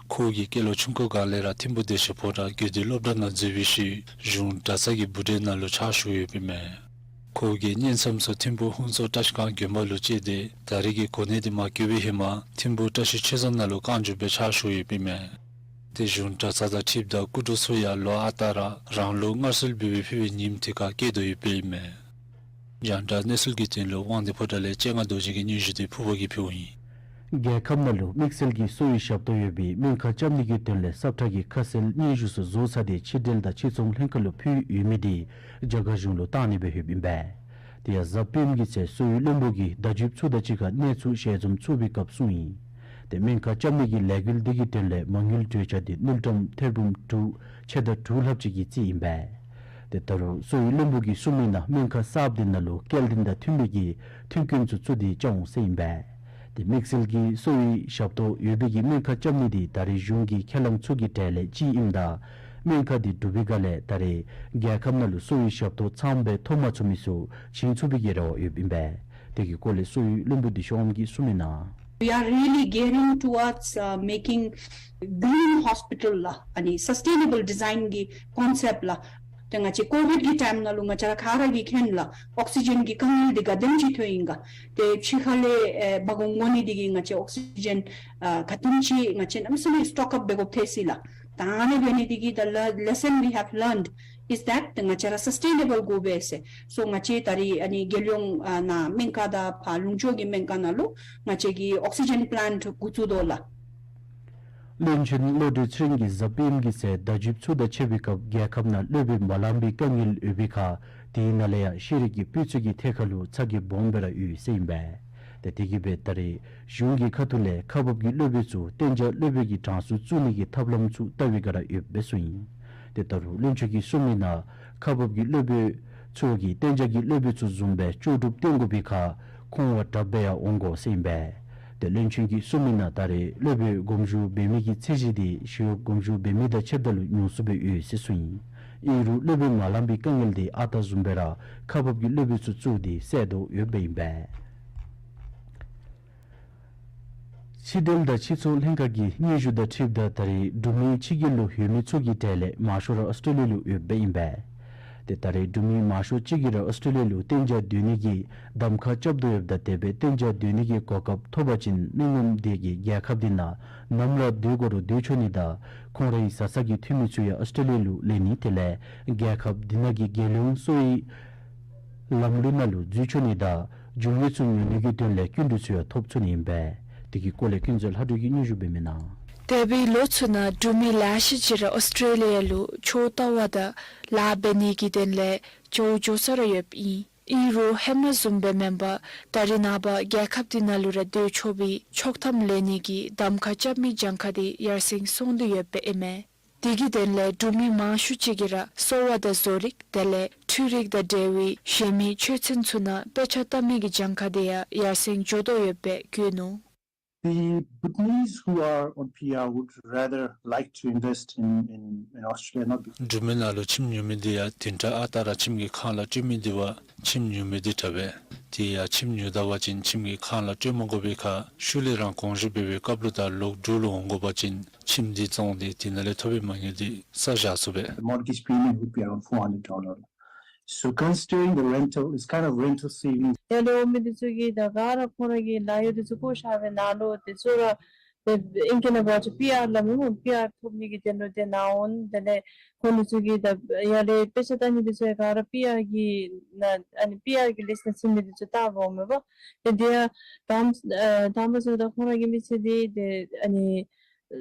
ཁོ་གིས་སྐྱེས་ལོ་ཆུང་ཀུ་སྒང་ལས་ར་ཐིམ་ཕུག་བདེ་ཆེན་ཕོ་བྲང་དགེ་འདུན་སློབ་གྲྭ་ནང་འཛུལ་བའི་ཤུལ་གཞུང་གྲྭ་ཚང་གི་བུ་འདྲེན་ནང་ལུ་ཕྱག་ཞུ་ཡོདཔ་ཨིན་མས། ཁོ་གིས་བསྙེན་མཚམས་ཚུ་ཐིམ་ཕུག་ཧོང་ཚོ་བཀྲ་ཤིས་སྒང་དགོན་པ་ལུ་བཅད་དེ་ད་རེས་ཀྱི་གོ་གནས་འདི་མ་བསྐོ་བའི་ཧེ་མ་ཐིམ་ཕུག་བཀྲ་ཤིས་ཆོས་རྫོང་ནང་ལུ་རྐང་བཅུག་སྦེ་ཕྱག་ཞུ་ཡོདཔ་ཨིན་མས། ཏེ་གཞུང་གྲྭ་ཚང་དང་འཁྲིལཝ་ད་སྐུ་དྲུང་ཚུ་ཡང་ལོ་ཨ་རྟག་ར་རང་ལུགས་སྔར་སྲོལ་སྦེ་སྦེ་ཕུལ་བའི་ཉིནམ་དེ་ཁར་བསྐྱལ་དོ་ཡོདཔ་ཨིན་མས། རྒྱང་བསྒྲགས་གནས་ཚུལ་གྱི་དོན་ལུ་དབང་འདུས་ཕོ་བྲང་ལས་སྤྱན་སྔ་རྡོ་རྗེ་གི་སྙན་ཞུ་དེ་ཕུརཔ་གིས་ཕུལཝ་ཨིན། རྒྱལ་ཁབ་ནང་ལུ་དམིགས་བསལ་གྱི་གསོ་བའི་ཞབས་ཏོག་ཡོད་པའི་སྨན་ཁང་རྐྱབ་ནི་གི་དོན་ལས་ས་ཁྲ་གི་ཁ་གསལ་སྙན་ཞུ་ཚུ་བཟོ་ཚར་ཏེ་ཕྱི་འབྲེལ་དང་ཕྱི་ཚོང་ལྷན་ཁག་ལུ་ཕུལ་ཡོད་མི་དེ་རྒྱ་གར་གཞུང་ལུ་བཏང་ནི་སྦེ་ཡོདཔ་ཨིན་པས། དེ་ཡང་གཟའ་སྤེནམ་གི་ཚེ་གསོ་བའི་བློན་པོ་གིས་བརྡ་བརྒྱུདཔ་ཚུ་དང་གཅིག་ཁར་གནས་ཚུལ་ཞལ་འཛོམས་ཚོགས་པའི་སྐབས་གསུངས་ཡི། ཏེ་སྨན་ཁང་རྐྱབ་ནི་གི་ལས་འགུལ་འདི་གི་དོན་ལས་མ་དངུལ་གྲོས་འཆར་དེ་དངུལ་ཀྲམ་ཐེར་འབུམ་དྲུག་ཕྱེད་དང་དྲུག་ལྷགཔ་ཅིག་གི་རྩིས་ཨིན་པས། ཏེ་ད་རུང་གསོ་བའི་བློན་པོ་གིས་གསུངས་མི་ནང་སྨན་ཁང་གསརཔ་འདི་ནང་ལུ་སྐྱེལ་འདྲེན་དང་མཐུན་པའི་གི་མཐུན་རྐྱེན་ཚུ་བཙུགས་ཏེ་བཅའ་འོང་ཟེར་ཨིན་པས། ཏེ་དམིགས་བསལ་གྱི་གསོ་བའི་ཞབས་ཏོག་ཡོད་པའི་གི་སྨན་ཁང་རྐྱབ་ནི་འདི་ད་རེས་གཞུང་གི་ཁས་བླངས་ཚུ་གི་གྲས་ལས་གཅིག་ཨིནམ་ད་སྨན་ཁང་འདི་གྲུབ་པའི་སྒང་ལས་ད་རེས་རྒྱལ་ཁབ་ནང་ལུ་གསོ་བའི་ཞབས་ཏོག་ཚངམ་སྦེ་ཐོབ་མ་ཚུགས་མི་ཚུ་བྱིན་ཚུགས་པའི་གི་རེ་བ་ཡོདཔ་ཨིན་པས། དེ་གི་སྐོར་ལས་གསོ་བའི་བློན་པོ་བདེ་ཤོག་དབངམོ་གིས་གསུངས་མི་ནང་། We are really gearing towards, uh, making green hospital ལགས། ཨ་ནི་སཱསི་ཊེ་ནེ་བཱལ་ཌི་ཛའིན་གྱི་ཀོན་སེཔཊ་ལགས། ཏེ་ང་བཅས་ཀོ་བིཌ་གི་ཊའིམ་ནང་ལུ་ང་བཅས་ར་ག་ར་གིས་མཁྱེན་ལགས། ཨོག་སི་ཇེན་གྱི་དཀའ་ངལ་འདི་ག་དེམ་ཅིག་ཐོན་ཡི་ག། ཏེ་ཕྱི་ཁ་ལས་ཨེ་མ་འོང་འོང་ནི་འདི་གིས་ང་བཅས་ཨོག་སི་ཇེན་ཨ་ག་དེམ་ཅིག་ང་བཅས་གནམ་མེད་ས་མེད་སི་ཊོག་ཨཔ་འབད་དགོཔ་ཐལ་སོ་ཡི་ལགས། ད་ཨ་ནི་འབད་ནི་འདི་གིས་the le- lesson we have learned is that ཏེ་ང་བཅས་ར་སཱསི་ཊེ་ནེ་བཱལ་དགོ་པས་ཟེར། སོ་ང་བཅས་ད་རེས་ཨ་ནི་རྒྱལ་ཡོངས་ཨ་ནཱ་སྨན་ཁང་དང་ཕར་ལུང་ཕྱོགས་ཀྱི་སྨན་ཁང་ནང་ལུ་ང་བཅས་ཀྱིས་ཨོག་སི་ཇེན་པི་ལེནཊ་འགོ་བཙུགས་དོ་ལགས། བློན་ཆེན་བློ་གྲོས་ཚེ་རིང་གིས་གཟའ་སྤེནམ་གི་ཚེ་བརྡ་བརྒྱུདཔ་ཚུ་དང་ཕྱད་པའི་སྐབས་རྒྱལ་ཁབ་ནང་གློ་བུར་མ་ལང་པའི་དཀའ་ངལ་ཡོད་པའི་ཁར་དེའི་ནང་ལས་ཡང་ཤེས་རིག་གི་སྤུས་ཚད་ཀྱི་ཐད་ཁར་ལུ་ཚ་གྱང་སྦོམ་སྦེ་ར་ཡོད་ཟེར་ཨིན་པས། ཏེ་དེ་གིས་སྦེ་ད་རེས་གཞུང་གི་ཁ་ཐུག་ལས་ཁག་འབག་གི་སློབ་དཔོན་ཚུ་གཏན་འཇགས་སློབ་དཔོན་གྱི་གྲངས་སུ་བཙུགས་ནི་གི་ཐབས་ལམ་ཚུ་བལྟ་བའི་སྒང་ར་ཡོདཔ་སྦེ་གསུངས་ཡི། ཏེ་ད་རུང་བློན་ཆེན་གྱིས་གསུངས་མི་ནང་ཁག་འབག་གི་སློབ་དཔོན་ཚུ་གིས་གཏན་འཇགས་ཀྱི་སློབ་དཔོན་ཚུ་བཟུམ་སྦེ་ལྕོགས་གྲུབ་བསྟན་དགོ་པའི་ཁར་ཁོང་བ་དྲགཔ་སྦེ་ཡང་འོང་དགོ་ཟེར་ཨིན་པས། ཏེ་བློན་ཆེན་གྱིས་གསུངས་མི་ནང་ད་རེས་སློབ་དཔོན་དགོངས་ཞུ་འབད་མི་གི་ཚད་གཞི་འདི་ཞི་གཡོགཔ་དགོངས་ཞུ་འབད་མི་དང་ཕྱདཔ་ད་ལུ་ཉུང་སུ་སྦེ་ཡོད་ཟེར་གསུངས་ཡི། ཨིན་རུང་སློབ་དཔོན་མ་ལང་པའི་དཀའ་ངལ་འདི་ཨ་རྟག་བཟུམ་སྦེ་ར་ཁག་འབག་གི་སློབ་དཔོན་ཚུ་བཙུགས་ཏེ་སེལ་དོ་ཡོདཔ་ཨིན་པས། ཕྱི་འབྲེལ་དང་ཕྱི་ཚོང་ལྷན་ཁག་གི་སྙན་ཞུ་དང་འཁྲིལཝ་ད་ད་རེས་འབྲུག་མི་ཕྱི་རྒྱལ་ལུ་ཡོད་མི་ཚུ་གི་གྲས་ལས་མང་ཤོས་ར་ཨོསི་ཊྲེ་ལི་ཡ་ལུ་ཡོདཔ་ཨིན་པས། ཏེ་ད་རེས་འབྲུག་མི་མང་ཤོས་ཅིག་གིས་ར་ཨོསི་ཊྲེ་ལི་ཡ་ལུ་གཏན་འཇགས་སྡོད་ནི་གི་གདམ་ཁ་རྐྱབ་དོ་ཡོདཔ་ད་དེ་སྦེ་གཏན་འཇགས་སྡོད་ནི་གི་གོ་སྐབས་ཐོབ་པ་ཅིན་མི་ངོམ་དེ་གིས་རྒྱལ་ཁབ་འདི་ནང་ནམ་ར་སྡོད་དགོ་རུང་སྡོད་ཆོག་ནི་དང་ཁོང་རའི་བཟའ་ཚང་གི་འཐུས་མི་ཚུ་ཡང་ཨོསི་ཊྲེ་ལི་ཡ་ལུ་ལེན་ནི་དེ་ལས་རྒྱལ་ཁབ་འདི་ནང་གི་རྒྱལ་ཡོངས་གསོ་བའི་ལམ་ལུགས་ནང་ལུ་འཛུལ་ཆོག་ནི་དང་འབྱུང་ཡོན་ཚུ་ཉོ་ནི་གི་དོན་ལས་སྐྱིན་འགྲུལ་ཚུ་ཡང་ཐོབ་ཚུགས་ནི་ཨིན་པས། དེ་གི་སྐོར་ལས་ཀུན་རྫོང་ལྷ་སྒྲོལ་གྱིས་སྙན་ཞུ་འབད་མི་ནང་། འདས་པའི་ལོ་ཚུ་ནང་འབྲུག་མི་ལེ་ཤ་ཅིག་ར་ཨོསི་ཊྲེ་ལི་ཡ་ལུ་ཆོས་ལྟ་བ་དང་ལཱ་འབད་ནི་གི་དོན་ལས་འགྱོ་འགྱོ་ས་ར་ཡོདཔ་ཨིན། ཨིན་རུང་ཧེ་མ་བཟུམ་སྦེ་མེན་པར་ད་རེས་ནངས་པ་རྒྱལ་ཁབ་འདི་ནང་ལུ་ར་སྡོད་ཆོག་པའི་ཆོག་ཐམ་ལེན་ནི་གི་གདམ་ཁ་རྐྱབ་མི་གྱངས་ཁ་དེ་ཡར་སེང་སོང་དོ་ཡོདཔ་ཨིན་མས། དེ་གི་དོན་ལས་འབྲུག་མི་མང་ཤོས་ཅིག་གིས་ར་གསོ་བ་དང་བཟོ་རིག་དེ་ལས་འཕྲུལ་རིག་དང་འབྲེལ་བའི་གཞན་མི་ཆོས་ཚན་ཚུ་ནང་དཔེ་ཆ་ལྟ་མི་གི་གྱངས་ཁ་དེ་ཡང་ཡར་སེང་འགྱོ་དོ་ཡོདཔ་སྦེ་བཀོད་ནུག། The Bhutanese who are on P R would rather like to invest in, in, in Australia, not because འབྲུག་མི་ནང་ལུ་ཁྱིམ་ཉོ་མི་དེ་ཡང་དེ་འདྲ་ཨ་རྟག་ར་ཁྱིམ་གྱི་ཁང་ལས་སྤྲོད་མི་དེ་བ་ཁྱིམ་ཉོ་མི་དེ་དྲག་པས། དེ་ཡང་ཁྱིམ་ཉོ་ད་པ་ཅིན་ཁྱིམ་གྱི་ཁང་ལས་སྤྲོད་མ་དགོ་པའི་ཁར་ཤུལ་ལས་རང་དགོངས་ཞུ་འབད་བའི་སྐབས་ལུ་དང་ལོག་འབྲུག་ལུ་འོང་དགོ་པ་ཅིན་ཁྱིམ་དེ་བཙོངས་ཏེ་དེ་ནང་ལས་ཐོབ་པའི་མ་དངུལ་དེ་བསག་བཞག་ཚུགས་པས། The mortgage payment would be around four hundred dollars. So considering the rental is kind of rental savings. དེ་ལས་འོང་མི་དེ་ཚུ་གིས་ད་ག་ར་ཁོང་ར་གི་ལཱ་གཡོག་དེ་ཚུ་བཀོ་བཞག་པའི་ནང་ལུ་དེ་ཚུ་ར་ཏེ་ཨིང་སྐད་ནང་འབད་བ་ཅིན་པི་ཨར་སླབ་མས་སྨོ། པི་ཨར་ཐོབ་ནི་གི་དོན་ལུ་ཏེ་ནཱ་འོང་། དེ་ལས་ཁོང་དེ་ཚུ་གིས་ད་ཡར་ལས་དཔེ་ཆ་ལྟ་ནི་དེ་ཚུ་ཡང་ག་ར་པི་ཨར་གྱི་ནང་ཨ་ནི་པི་ཨར་གྱི་ལིསཊ་ནང་ཚུད་མི་དེ་ཚུ་ལྟ་འོང་མས་པ། ཏེ་དེ་ཡང་དང་ཨ་དང་པ་ཚུ་ད་ཁོང་ར་གི་མི་ཚེ་འདི་ཏེ་ཨ་ནི་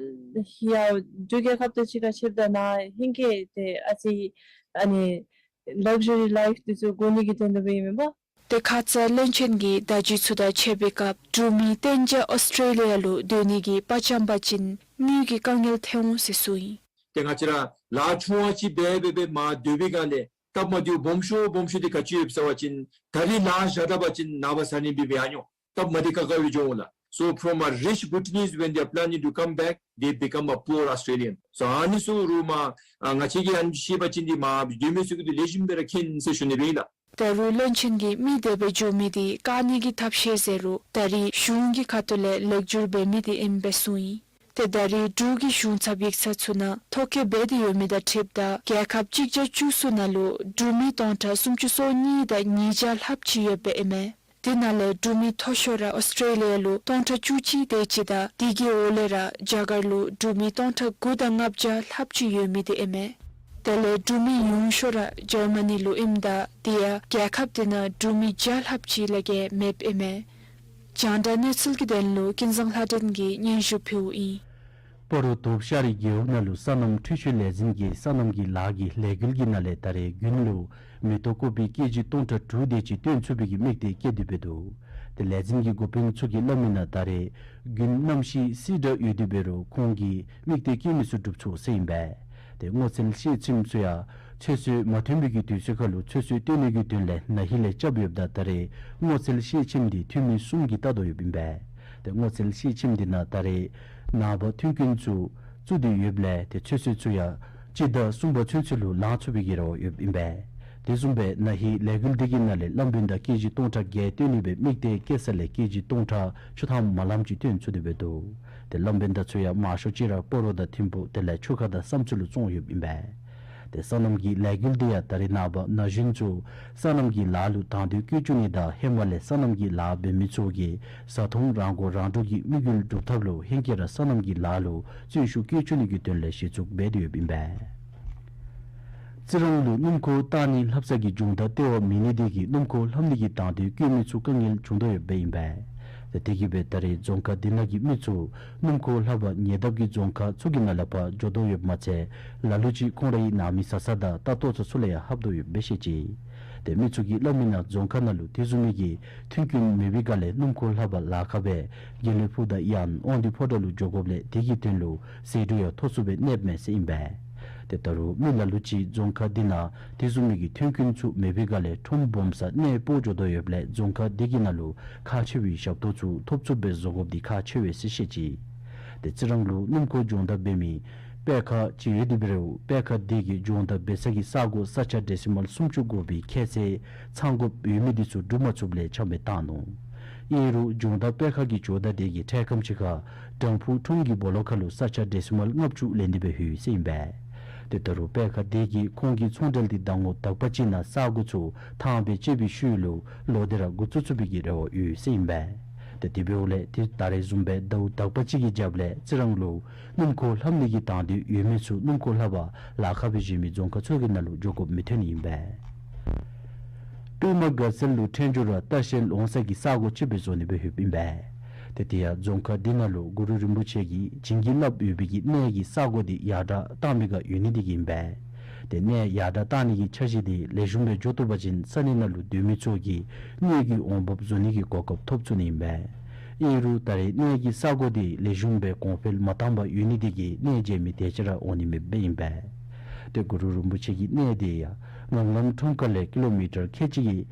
ཡར་འབྲུག་རྒྱལ་ཁབ་དང་གཅིག་ཁར་ཕྱདཔ་ད་ནཱ་ཧིང་གི་ཏེ་ཨ་ཙི་ཨ་ནི་ལག་ཇུ་རི་ལའིཕ་དེ་ཚུ་དགོ་ནི་གི་དོན་ལུ་འབདཝ་ཨིན་མས་པ། ཏེ་ཁ་ཙ་བློན་ཆེན་གྱིས་བརྡ་བརྒྱུད་ཚུ་དང་ཕྱད་པའི་སྐབས་འབྲུག་མི་གཏན་འཇགས་ཨོསི་ཊྲེ་ལི་ཡ་ལུ་སྡོད་ནི་གི་པ་རྐྱངམ་པ་ཅིན་དངུལ་གྱི་དཀའ་ངལ་ཐོན་འོང་ཟེར་གསུངས་ཡི། ཏེ་ང་བཅས་ར་ལཱ་ཆུང་བ་ཅིག་འབད་འབད་འབད་མར་སྡོད་པའི་སྒང་ལས་སྟབས་མ་བདེཝ་སྦོམ་ཤོས་སྦོམ་ཤོས་དེ་ག་ཅི་ཡོདཔ་ཟེར་བ་ཅིན་ད་རིས་ལཱ་བཞག་ད་པ་ཅིན་ནངས་པ་གཟའ་ཉི་མ་འབད་འབད་ཡར་འགྱོ་སྟབས་མ་བདེ་ཁག་ཁ་སྦེ་འགྱོ་འོང་ལགས། So from a rich Bhutanese, when they are planning to come back, they become a poor Australian. So ཨ་ནི་ཚུ་རུང་མར་ཨ་ང་བཅས་ཀྱིས་ཨ་ནི་ཤེས་པ་ཅིན་འདི་མར་སྡོད་མི་ཚུ་གིས་འདི་ལེགས་ཤོམ་སྦེ་ར་མཁྱེན་ཟེར་ཞུ་ནི་སྦེ་ཨིན་ལགས། ད་རུང་བློན་ཆེན་གྱིས་མི་དེ་སྦེ་འགྱོ་མི་དེ་བཀག་ནི་གི་ཐབས་ཤེས་ཟེར་རུང་ད་རིས་གཞུང་གི་ཁ་ཐུག་ལས་ལེགས་བསྒྱུར་འབད་མི་དེ་ཨིནམ་སྦེ་གསུངས་ཡི། ཏེ་ད་རིས་འབྲུག་གི་གཞུང་ཚབ་ཡིག་ཚང་ཚུ་ནང་ཐོ་བཀོད་འབད་དེ་ཡོད་མི་དང་འཁྲིལཝ་ད་རྒྱལ་ཁབ་གཅིག་བརྒྱ་བཅུ་གསུམ་ནང་ལུ་འབྲུག་མི་སྟོང་ཕྲག་སུམ་ཅུ་སོ་གཉིས་དང་ཉིས་བརྒྱ་ལྷགཔ་ཅིག་ཡོདཔ་ཨིན་མས། དེ་ནང་ལས་འབྲུག་མི་མཐོ་ཤོས་ར་ཨོསི་ཊྲེ་ལི་ཡ་ལུ་སྟོང་ཕྲག་བཅུ་གཅིག་དེ་ཅིག་དང་དེ་གི་འོག་ལས་ར་རྒྱ་གར་ལུ་འབྲུག་མི་སྟོང་ཕྲག་དགུ་དང་ལྔ་བརྒྱ་ལྷགཔ་ཅིག་ཡོད་མི་དེ་ཨིན་མས། དེ་ལས་འབྲུག་མི་ཉུང་ཤོས་ར་འཇར་མ་ནི་ལུ་ཨིནམ་ད་དེ་ཡང་རྒྱལ་ཁབ་དེ་ནང་འབྲུག་མི་བརྒྱ་ལྷགཔ་ཅིག་ལས་བརྒལ་མེདཔ་ཨིན་མས། རྒྱང་བསྒྲགས་གནས་ཚུལ་གྱི་དོན་ལུ་ཀུན་བཟང་ལྷ་སྒྲོན་གྱིས་སྙན་ཞུ་ཕུལཝ་ཨིན། སྤ་རོ་དོབ་ཤ་རི་རྒེད་འོག་ནང་ལུ་སོ་ནམ་འཕྲུལ་ཆས་ལས་འཛིན་གྱིས་སོ་ནམ་གྱི་ལཱ་གི་ལས་འགུལ་གྱི་ནང་ལས་ད་རེས་དགུན་ལུ་མེ་ཏོག་ཀོ་པི་ཀེ་ཇི་སྟོང་ཕྲག་དྲུག་དེ་ཅིག་བཏོན་ཚུགས་པའི་གི་དམིགས་གཏད་བསྐྱེད་དེ་འབད་འདུག། དེ་ལས་འཛིན་གྱི་འགོ་དཔོན་ཚུ་གིས་སླབ་མི་ནང་ད་རེས་དགུན་གནམ་གཤིས་བསིལ་དྲགས་ཡོད་དེ་འབད་རུང་ཁོང་གིས་དམིགས་གཏད་བསྐྱེད་མི་ཚུ་འགྲུབ་ཚུགས་ཟེར་ཨིན་པས། དེ་སྔོ་ཚལ་ཤེལ་ཆེམས་ཚུ་ཡང་ཚོད་བསྲེ་མ་ཐོན་པའི་གི་དུས་ཚོད་ཁར་ལུ་ཚོད་བསྲེ་བཏོན་ནི་གི་དོན་ལས་ན་ཧིང་ལས་རྐྱབ་ཡོདཔ་ད་ད་རེས་སྔོ་ཚལ་ཤེལ་ཆེམས་འདི་འཐུས་མི་གསུམ་གྱིས་བལྟ་དོ་ཡོདཔ་ཨིན་པས། དེ་སྔོ་ཚལ་ཤེལ་ཆེམས་འདི་ནང་ད་རེས་ནངས་པ་ཐོན་སྐྱེད་ཚུ་བཙུགས་ཏེ་ཡོདཔ་ལས་དེ་ཚོད་བསྲེ་ཚུ་ཡང་སྤྱི་ཟླ་གསུམ་པ་ཚུན་ཚོད་ལུ་ལང་ཚུགས་པའི་གི་རེ་བ་ཡོདཔ་ཨིན་པས། དེ་བཟུམ་སྦེ་ན་ཧིང་ལས་འགུལ་འདི་གི་ནང་ལས་བླམ་དཔོན་དང་ཀེ་ཇི་སྟོང་ཕྲག་བརྒྱད་བཏོན་ནི་སྦེ་དམིགས་གཏད་བསྐྱེད་ས་ལས་ཀེ་ཇི་སྟོང་ཕྲག་བཅུ་ཐམ་མ་ལངམ་ཅིག་བཏོན་ཚུགས་ཏེ་འབད་འདུག། དེ་བླམ་དཔོན་དང་ཚུ་ཡང་མང་ཤོས་ཅིག་ར་སྤ་རོ་དང་ཐིམ་ཕུག་དེ་ལས་ཆུ་ཁ་དང་བསམ་ཚུ་ལུ་བཙོང་ཡོདཔ་ཨིན་པས། དེ་སོ་ནམ་གྱི་ལས་འགུལ་འདི་ཡང་ད་རེས་ནངས་པ་ན་གཞོན་ཚུ་སོ་ནམ་གྱི་ལཱ་ལུ་དང་འདོད་བསྐྱེད་བཅུག་ནི་དང་ཧེ་མ་ལས་སོ་ནམ་གྱི་ལཱ་འབད་མི་ཚུ་གིས་བཟའ་འཐུང་རང་མགོ་རང་འདྲོངས་ཀྱི་དམིགས་ཡུལ་སྒྲུབ་ཐབས་ལུ་ཧེང་སྐལ་ར་སོ་ནམ་གྱི་ལཱ་ལུ་བརྩོན་ཤུགས་བསྐྱེད་བཅུག་ནི་གི་དོན་ལས་གཞི་བཙུགས་འབད་དེ་ཡོདཔ་ཨིན་པས། རྩི་རང་ལུ་སྣུམ་འཁོར་བཏང་ནི་ལྷབ་ས་གི་སྦྱོང་བརྡར་སྟེར་བ་མེད་ནི་དེ་གིས་སྣུམ་འཁོར་ལྷབ་ནི་གི་དང་འདོད་བསྐྱེད་མི་ཚུ་དཀའ་ངལ་བྱུང་དོ་ཡོདཔ་ཨིན་པས། དེ་དེ་གིས་སྦེ་ད་རེས་རྫོང་ཁག་འདི་ནང་གི་མི་ཚུ་སྣུམ་འཁོར་ལྷབ་པར་ཉེ་འདབས་ཀྱི་རྫོང་ཁག་ཚུ་གི་ནང་ལས་ཕར་འགྱོ་དོ་ཡོདཔ་མ་ཚད་ལ་ལུ་ཅིག་ཁོང་རའི་ནང་མི་བཟའ་ས་དང་ལྟ་ལྟོ་ཚུ་ཚུ་ལས་ཡང་ལྷབ་དོ་ཡོདཔ་སྦེ་བཤད་ཅི། དེ་མི་ཚུ་གིས་སླབ་མི་ནང་རྫོང་ཁག་ནང་ལུ་དེ་བཟུམ་མའི་གི་མཐུན་རྐྱེན་མེད་པའི་སྒང་ལས་སྣུམ་འཁོར་ལྷབ་པར་ལཱ་ཁག་སྦེ་དགེ་ལེགས་ཕུག་དང་ཡང་དབང་འདུས་ཕོ་བྲང་ལུ་འགྱོ་དགོཔ་ལས་དེ་གི་དོན་ལུ་ཟད་འགྲོ་ཡང་ཐོགས་ཚུགསཔ་སྦེ་གནསཔ་མས་ཟེར་ཨིན་པས། དེ་ད་རུང་མི་ལ་ལུ་ཅིག་རྫོང་ཁག་འདི་ནང་དེ་བཟུམ་མའི་གི་མཐུན་རྐྱེན་ཚུ་མེད་པའི་སྒང་ལས་ཁྲོམ་སྦོམ་སར་གནས་སྤོ་འགྱོ་དོ་ཡོདཔ་ལས་རྫོང་ཁག་འདི་གི་ནང་ལུ་ཁག་ཆེ་བའི་ཞབས་ཏོག་ཚུ་ཐོབ་ཚུགསཔ་སྦེ་བཟོ་དགོཔ་འདི་ཁག་ཆེ་བས་ཟེར་བཤད་ཅི། དེ་རྩི་རང་ལུ་སྣུམ་འཁོར་སྦྱོང་བརྡར་འབད་མི་དཔེ་ཁང་ཅིག་ཡོད་དེ་འབད་རུང་དཔེ་ཁང་འདི་གི་སྦྱོང་བརྡར་འབད་ས་གི་ས་གོ་ས་ཆ་ཌེ་སི་མཱལ་སུམ་ཅུ་དགུ་པའི་ཁྱད་ཚད་ཚང་དགོཔ་ཡོད་མི་འདི་ཚུ་འགྲུབ་མ་ཚུགསཔ་ལས་ཆམ་སྦེ་བཏང་ནུག། ཨིན་རུང་སྦྱོང་བརྡར་དཔེ་ཁང་གི་ཇོ་བདག་དེ་གིས་འཕྲལ་ཁམས་ཅིག་ཁར་དྲང་ཕུག་ཁྲོམ་གྱི་སྦོ་ལོགས་ཁར་ལུ་ས་ཆ་ཌེ་སི་མཱལ་ལྔ་བཅུ་ལེན་ཏེ་སྦེ་ཡོད་ཟེར་ཨིན་པས། དེ་ད་རུང་དཔེ་ཁང་དེ་གིས་ཁོང་གི་ཚོང་འབྲེལ་འདི་ཟླ་ངོ་དག་པ་ཅིག་ནང་ས་གོ་ཚུ་ཐངས་སྦེ་བཅད་པའི་ཤུལ་ལུ་ལོག་སྟེ་ར་འགོ་བཙུགས་ཚུགས་པའི་གི་རེ་བ་ཡོད་ཟེར་ཨིན་པས། དེ་དེ་འབདཝ་ལས་དེ་ད་རེས་བཟུམ་སྦེ་ཟླཝ་དག་པ་ཅིག་གི་རྒྱབ་ལས་རྩི་རང་ལུ་སྣུམ་འཁོར་ལྷབ་ནི་གི་དང་འདོད་ཡོད་མི་ཚུ་སྣུམ་འཁོར་ལྷབ་པར་ལཱ་ཁག་སྦེ་བཞེས་མི་རྫོང་ཁག་ཚུ་གི་ནང་ལུ་འགྱོ་དགོཔ་མི་ཐོན་ནི་ཨིན་པས། པདྨ་དགའ་ཚལ་ལུ་ཐོན་འགྱོ་ར་ལྟ་བཤལ་འོང་ས་གི་ས་གོ་ཅིག་སྦེ་བཟོ་ནི་སྦེ་ཡོདཔ་ཨིན་པས། དེ་དེ་ཡང་རྫོང་ཁག་འདི་ནང་ལུ་གུ་རུ་རིན་པོ་ཆེ་གིས་བྱིན་གྱིས་བརླབས་ཡོད་པའི་གི་གནས་ཀྱི་ས་གོ་འདི་ཡར་དྲག་བཏང་མི་སྒང་ཡོད་ནི་དེ་གིས་ཨིན་པས། དེ་གནས་ཡར་དྲག་བཏང་ནི་གི་འཆར་གཞི་འདི་ལེགས་ཤོམ་སྦེ་འགྱོ་བཏུབ་པ་ཅིན་ས་གནས་ནང་ལུ་སྡོད་མི་ཚུ་གིས་གནས་ཀྱི་འོང་འབབ་བཟོ་ནི་གི་གོ་སྐབས་ཐོབ་ཚུགས་ནི་ཨིན་པས། ཨིན་རུང་ད་རེས་གནས་ཀྱི་ས་གོ་འདི་ལེགས་ཤོམ་སྦེ་གོང་འཕེལ་མ་བཏང་པར་ཡོད་ནི་དེ་གིས་གནས་མཇལ་མི་དེ་ཅིག་ར་འོང་ནི་མེདཔ་སྦེ་ཨིན་པས། དེ་གུ་རུ་རིན་པོ་ཆེ་གི་གནས་འདི་ཡང་ངང་ལམ་ཁྲོམ་ཁ་ལས་ཀི་ལོ་མི་ཊར་ཁལ་གཅིག་གི་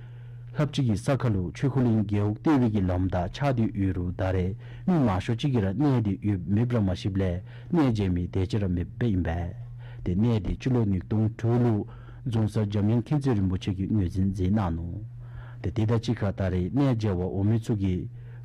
ལྷགཔ་ཅིག་གི་ས་ཁར་ལུ་ཆོས་འཁོར་གླིང་རྒེད་འོག་ལྟེ་བའི་གི་ལམ་བདའ་ཆགས་ཏེ་ཡོད་རུང་ད་རེས་མི་མང་ཤོས་ཅིག་གིས་ར་གནས་འདི་ཡོདཔ་མེདཔ་ར་མ་ཤེསཔ་ལས་གནས་མཇལ་མི་དེ་ཅིག་ར་མེདཔ་སྦེ་ཨིན་པས། དེ་གནས་འདི་སྤྱི་ལོ་ཉིས་སྟོང་དྲུག་ལུ་རྫོང་སར་འཇམ་དབྱངས་མཁྱེན་བརྩེ་རིན་པོ་ཆེ་གིས་ངོས་འཛིན་མཛད་གནང་ནུག། དེ་དེ་དང་གཅིག་ཁར་ད་རེས་གནས་མཇལ་བར་འོང་མི་ཚུ་གི་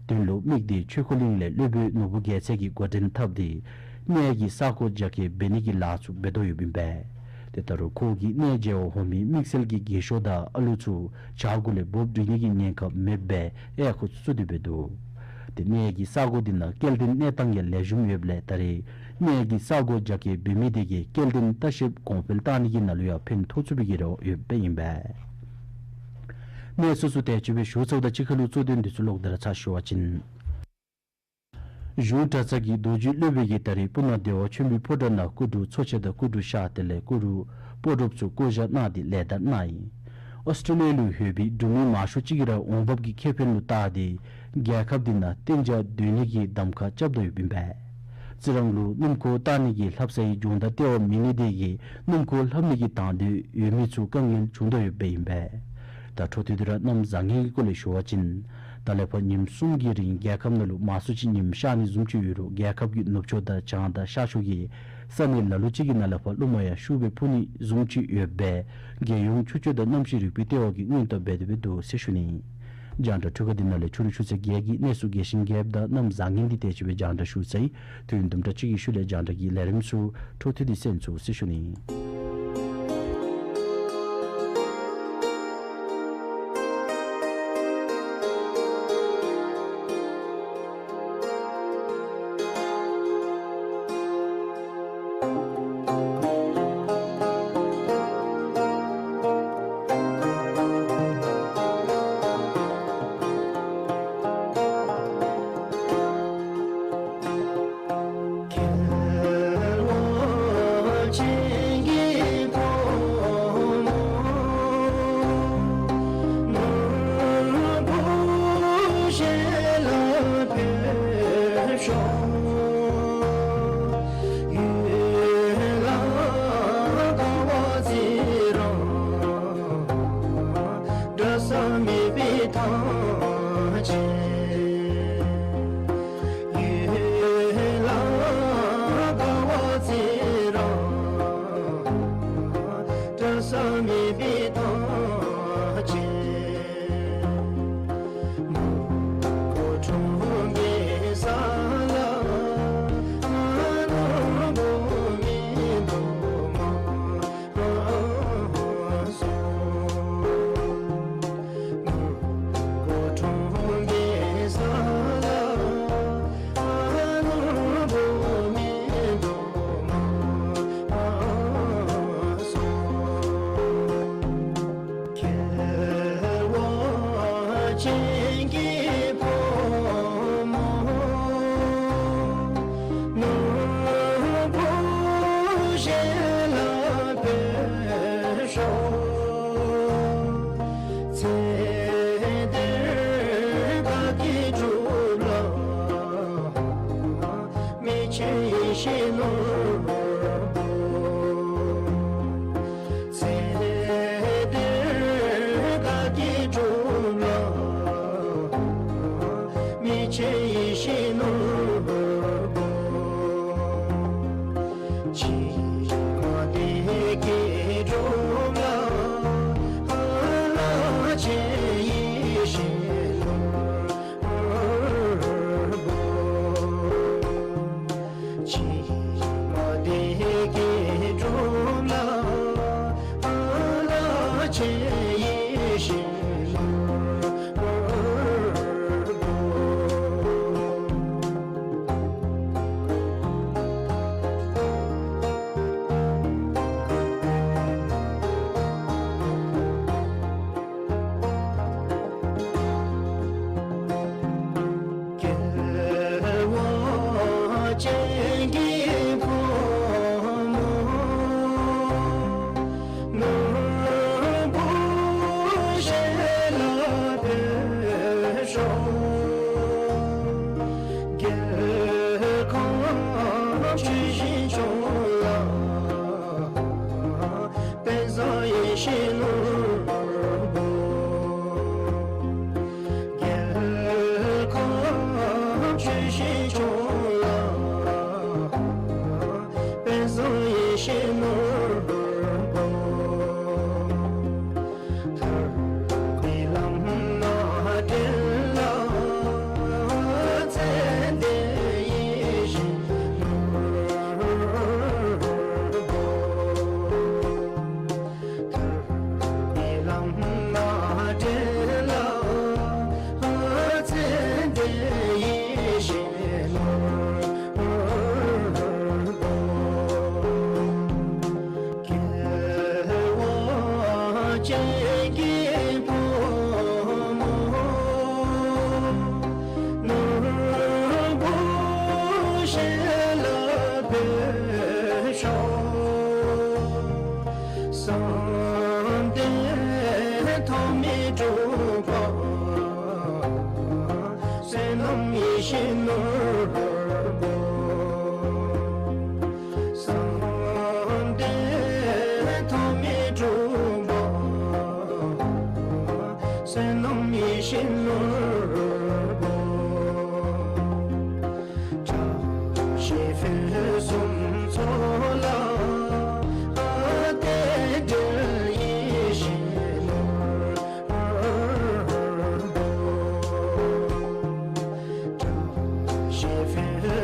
དོན་ལུ་དམིགས་ཏེ་ཆོས་འཁོར་གླིང་ལས་སློབ་དཔོན་ནོར་བུ་རྒྱལ་མཚན་གྱིས་འགོ་འདྲེན་འཐབ་སྟེ་གནས་ཀྱི་ས་གོ་རྒྱ་སྐྱེད་འབད་ནི་གི་ལཱ་ཚུ་འབད་དོ་ཡོདཔ་ཨིན་པས། དེ་ད་རུང་ཁོ་གིས་གནས་མཇལ་བར་འོང་མི་དམིགས་བསལ་གྱི་རྒས་ཤོས་དང་ཨ་ལུ་ཚུ་བྱག་གུ་ལས་འབོ་སྡོད་ནི་གི་ཉེན་ཁ་མེདཔ་སྦེ་ཨེ་ཁོ་ཚུ་བཙུགས་ཏེ་འབད་འདུག། དེ་གནས་ཀྱི་ས་གོ་འདི་ནང་སྐྱེལ་འདྲེན་གནས་སྟངས་ཡང་ལེགས་ཤོམ་ཡོདཔ་ལས་ད་རེས་གནས་ཀྱི་ས་གོ་རྒྱ་སྐྱེད་འབད་མི་དེ་གིས་སྐྱེལ་འདྲེན་ལྟ་བཤལཔ་གོང་འཕེལ་བཏང་ནི་གི་ནང་ལུ་ཡང་ཕན་ཐོགས་ཚུགས་པའི་གི་རེ་བ་ཡོདཔ་སྦེ་ཨིན་པས། གནས་ཚུ་ཚུ་དེ་ཅིག་སྦེ་ཞུ་ཚརཝ་དང་གཅིག་ཁར་ལུ་གཙོ་དོན་འདི་ཚུ་ལོག་སྟེ་ར་ཚར་ཞུ་བ་ཅིན། གཞུང་གྲྭ་ཚང་གི་རྡོ་རྗེ་སློབ་དཔོན་གྱིས་ད་རེས་སྤུ་ན་བདེ་བ་ཆོས་འཕེལ་ཕོ་བྲང་ནང་སྐུ་དྲུང་ཚོ་ཆེན་དང་སྐུ་དྲུང་ཤར་དེ་ལས་སྐུ་དྲུང་སྤ་རོཔ་ཚུ་བསྐོ་བཞག་གནང་སྟེ་ལས་བསྡད་གནང་ཡི། ཨོསི་ཊྲེ་ལི་ཡ་ལུ་ཡོད་པའི་འབྲུག་མི་མང་ཤོས་ཅིག་གིས་ར་འོང་འབབ་ཀྱི་ཁེ་ཕན་ལུ་བལྟ་སྟེ་རྒྱལ་ཁབ་འདི་ནང་གཏན་འཇགས་སྡོད་ནི་གི་གདམ་ཁ་རྐྱབ་དོ་ཡོདཔ་ཨིན་པས། རྩི་རང་ལུ་སྣུམ་འཁོར་བཏང་ནི་གི་ལྷབ་སའི་སྦྱོང་བརྡར་སྟེར་བ་མེད་ནི་དེ་གིས་སྣུམ་འཁོར་ལྷབ་ནི་གི་དང་འདོད་ཡོད་མི་ཚུ་དཀའ་ངལ་བྱུང་དོ་ཡོདཔ་ཨིན་པས། ད་འཕྲོ་མཐུད་དེ་ར་གནམ་བཟང་ངན་གྱི་སྐོར་ལས་ཞུ་བ་ཅིན། ད་ལས་ཕར་ཉིནམ་གསུམ་གྱི་རིང་རྒྱལ་ཁབ་ནང་ལུ་མང་སུ་ཅིག་ཉིམ་ཤར་ནི་བཟུམ་ཅིག་ཡོད་རུང་རྒྱལ་ཁབ་ཀྱི་ནུབ་ཕྱོགས་དང་བྱང་དང་ཤར་ཕྱོགས་ཀྱི་ས་གནས་ལ་ལུ་ཅིག་གི་ནང་ལས་ཕར་རླུང་མ་ཡང་ཤུགས་སྦེ་འཕུ་ནི་བཟུམ་ཅིག་ཡོདཔ་སྦེ་རྒྱལ་ཡོངས་ཆུ་སྤྱོད་དང་གནམ་གཤིས་རིག་པའི་ལྟེ་བ་གིས་སྔོན་བརྡ་འབད་དེ་འབད་འདུག་ཟེར་ཞུ་ནི། རྒྱང་བསྒྲགས་འཕྲུལ་ཁང་འདི་ནང་ལས་ཕྱི་རུ་ཆུ་ཚོད་བརྒྱད་ཀྱི་གནས་ཚུལ་རྒྱས་ཤིང་རྒྱསཔ་དང་གནམ་བཟང་ངན་འདི་དེ་ཅིག་སྦེ་རྒྱང་བསྒྲགས་ཞུ་ཚར་ཡི། དུས་ཡུན་དུམ་གྲ་ཅིག་གི་ཤུལ་ལས་རྒྱང་བསྒྲགས་ཀྱི་ལས་རིམ་ཚུ་འཕྲོ་མཐུད་དེ་གསན་ཚུགས་ཟེར་ཞུ་ནི། གཞོན་ནུར་བུ། ཚེ་འདིར་བདག་གིས་བསྒྲུབས་ལ། མི་ཕྱེད་ཡིད་བཞིན་ནོར་བུ། ཕྱི་མ་བདེ་སྐྱིད་སྒྲུབ་ལ། ལ་ཕྱེད་ཡིད་བཞིན་ནོར་བུ། ཕྱི་མ་བདེ་སྐྱིད་སྒྲུབ་ལ། ལ་ཕྱེད་ཡིད་བཞིན་ནོར་བུ། རྒྱལ་བ་ཅན་གྱི་ཕོ་མོ། ནོར་བུ་ཞལ་ལ་ཕུལ་ཤོག། རྒྱལ་ཁམས་ཇི་བཞིན་སྐྱོང་ལ། དཔལ་བཟང་ཡིད་བཞིན་ནོར་བུ། རྒྱལ་ཁམས་ཇི་བཞིན་སྐྱོང་ལ། དཔལ་བཟང་ཡིད་བཞིན་ནོར་བུ། ཐར་པའི་ལམ་སྣ་འདྲེན་ལ། ཚེ་འདིར་ཡིད་བཞིན་ནོར་བུ། ཐར་པའི་ལམ་སྣ་འདྲེན་ལ། ཚེ་འདིར་ཡིད་བཞིན་ནོར་བུ། རྒྱལ་བ་ཅན་གྱི་ཕོ་མོ། ནོར་བུ་ཞལ་ལ་ཕུལ་ཤོག། བསམ་དོན་ཐོགས་མེད་འགྲུབ་པ། བསོད་ནམས་ཡིད་བཞིན་ནོར་བུ། བསམ་དོན་ཐོགས་མེད་འགྲུབ་པ། བསོད་ནམས་ཡིད་བཞིན་ནོར་བུ། བཀྲ་ཤིས་ཕུན་སུམ་ཚོགས་ལ། བདེ་འབྲེལ་ཡིད་བཞིན་ནོར་བུ། བཀྲ་ཤིས་ཕུན་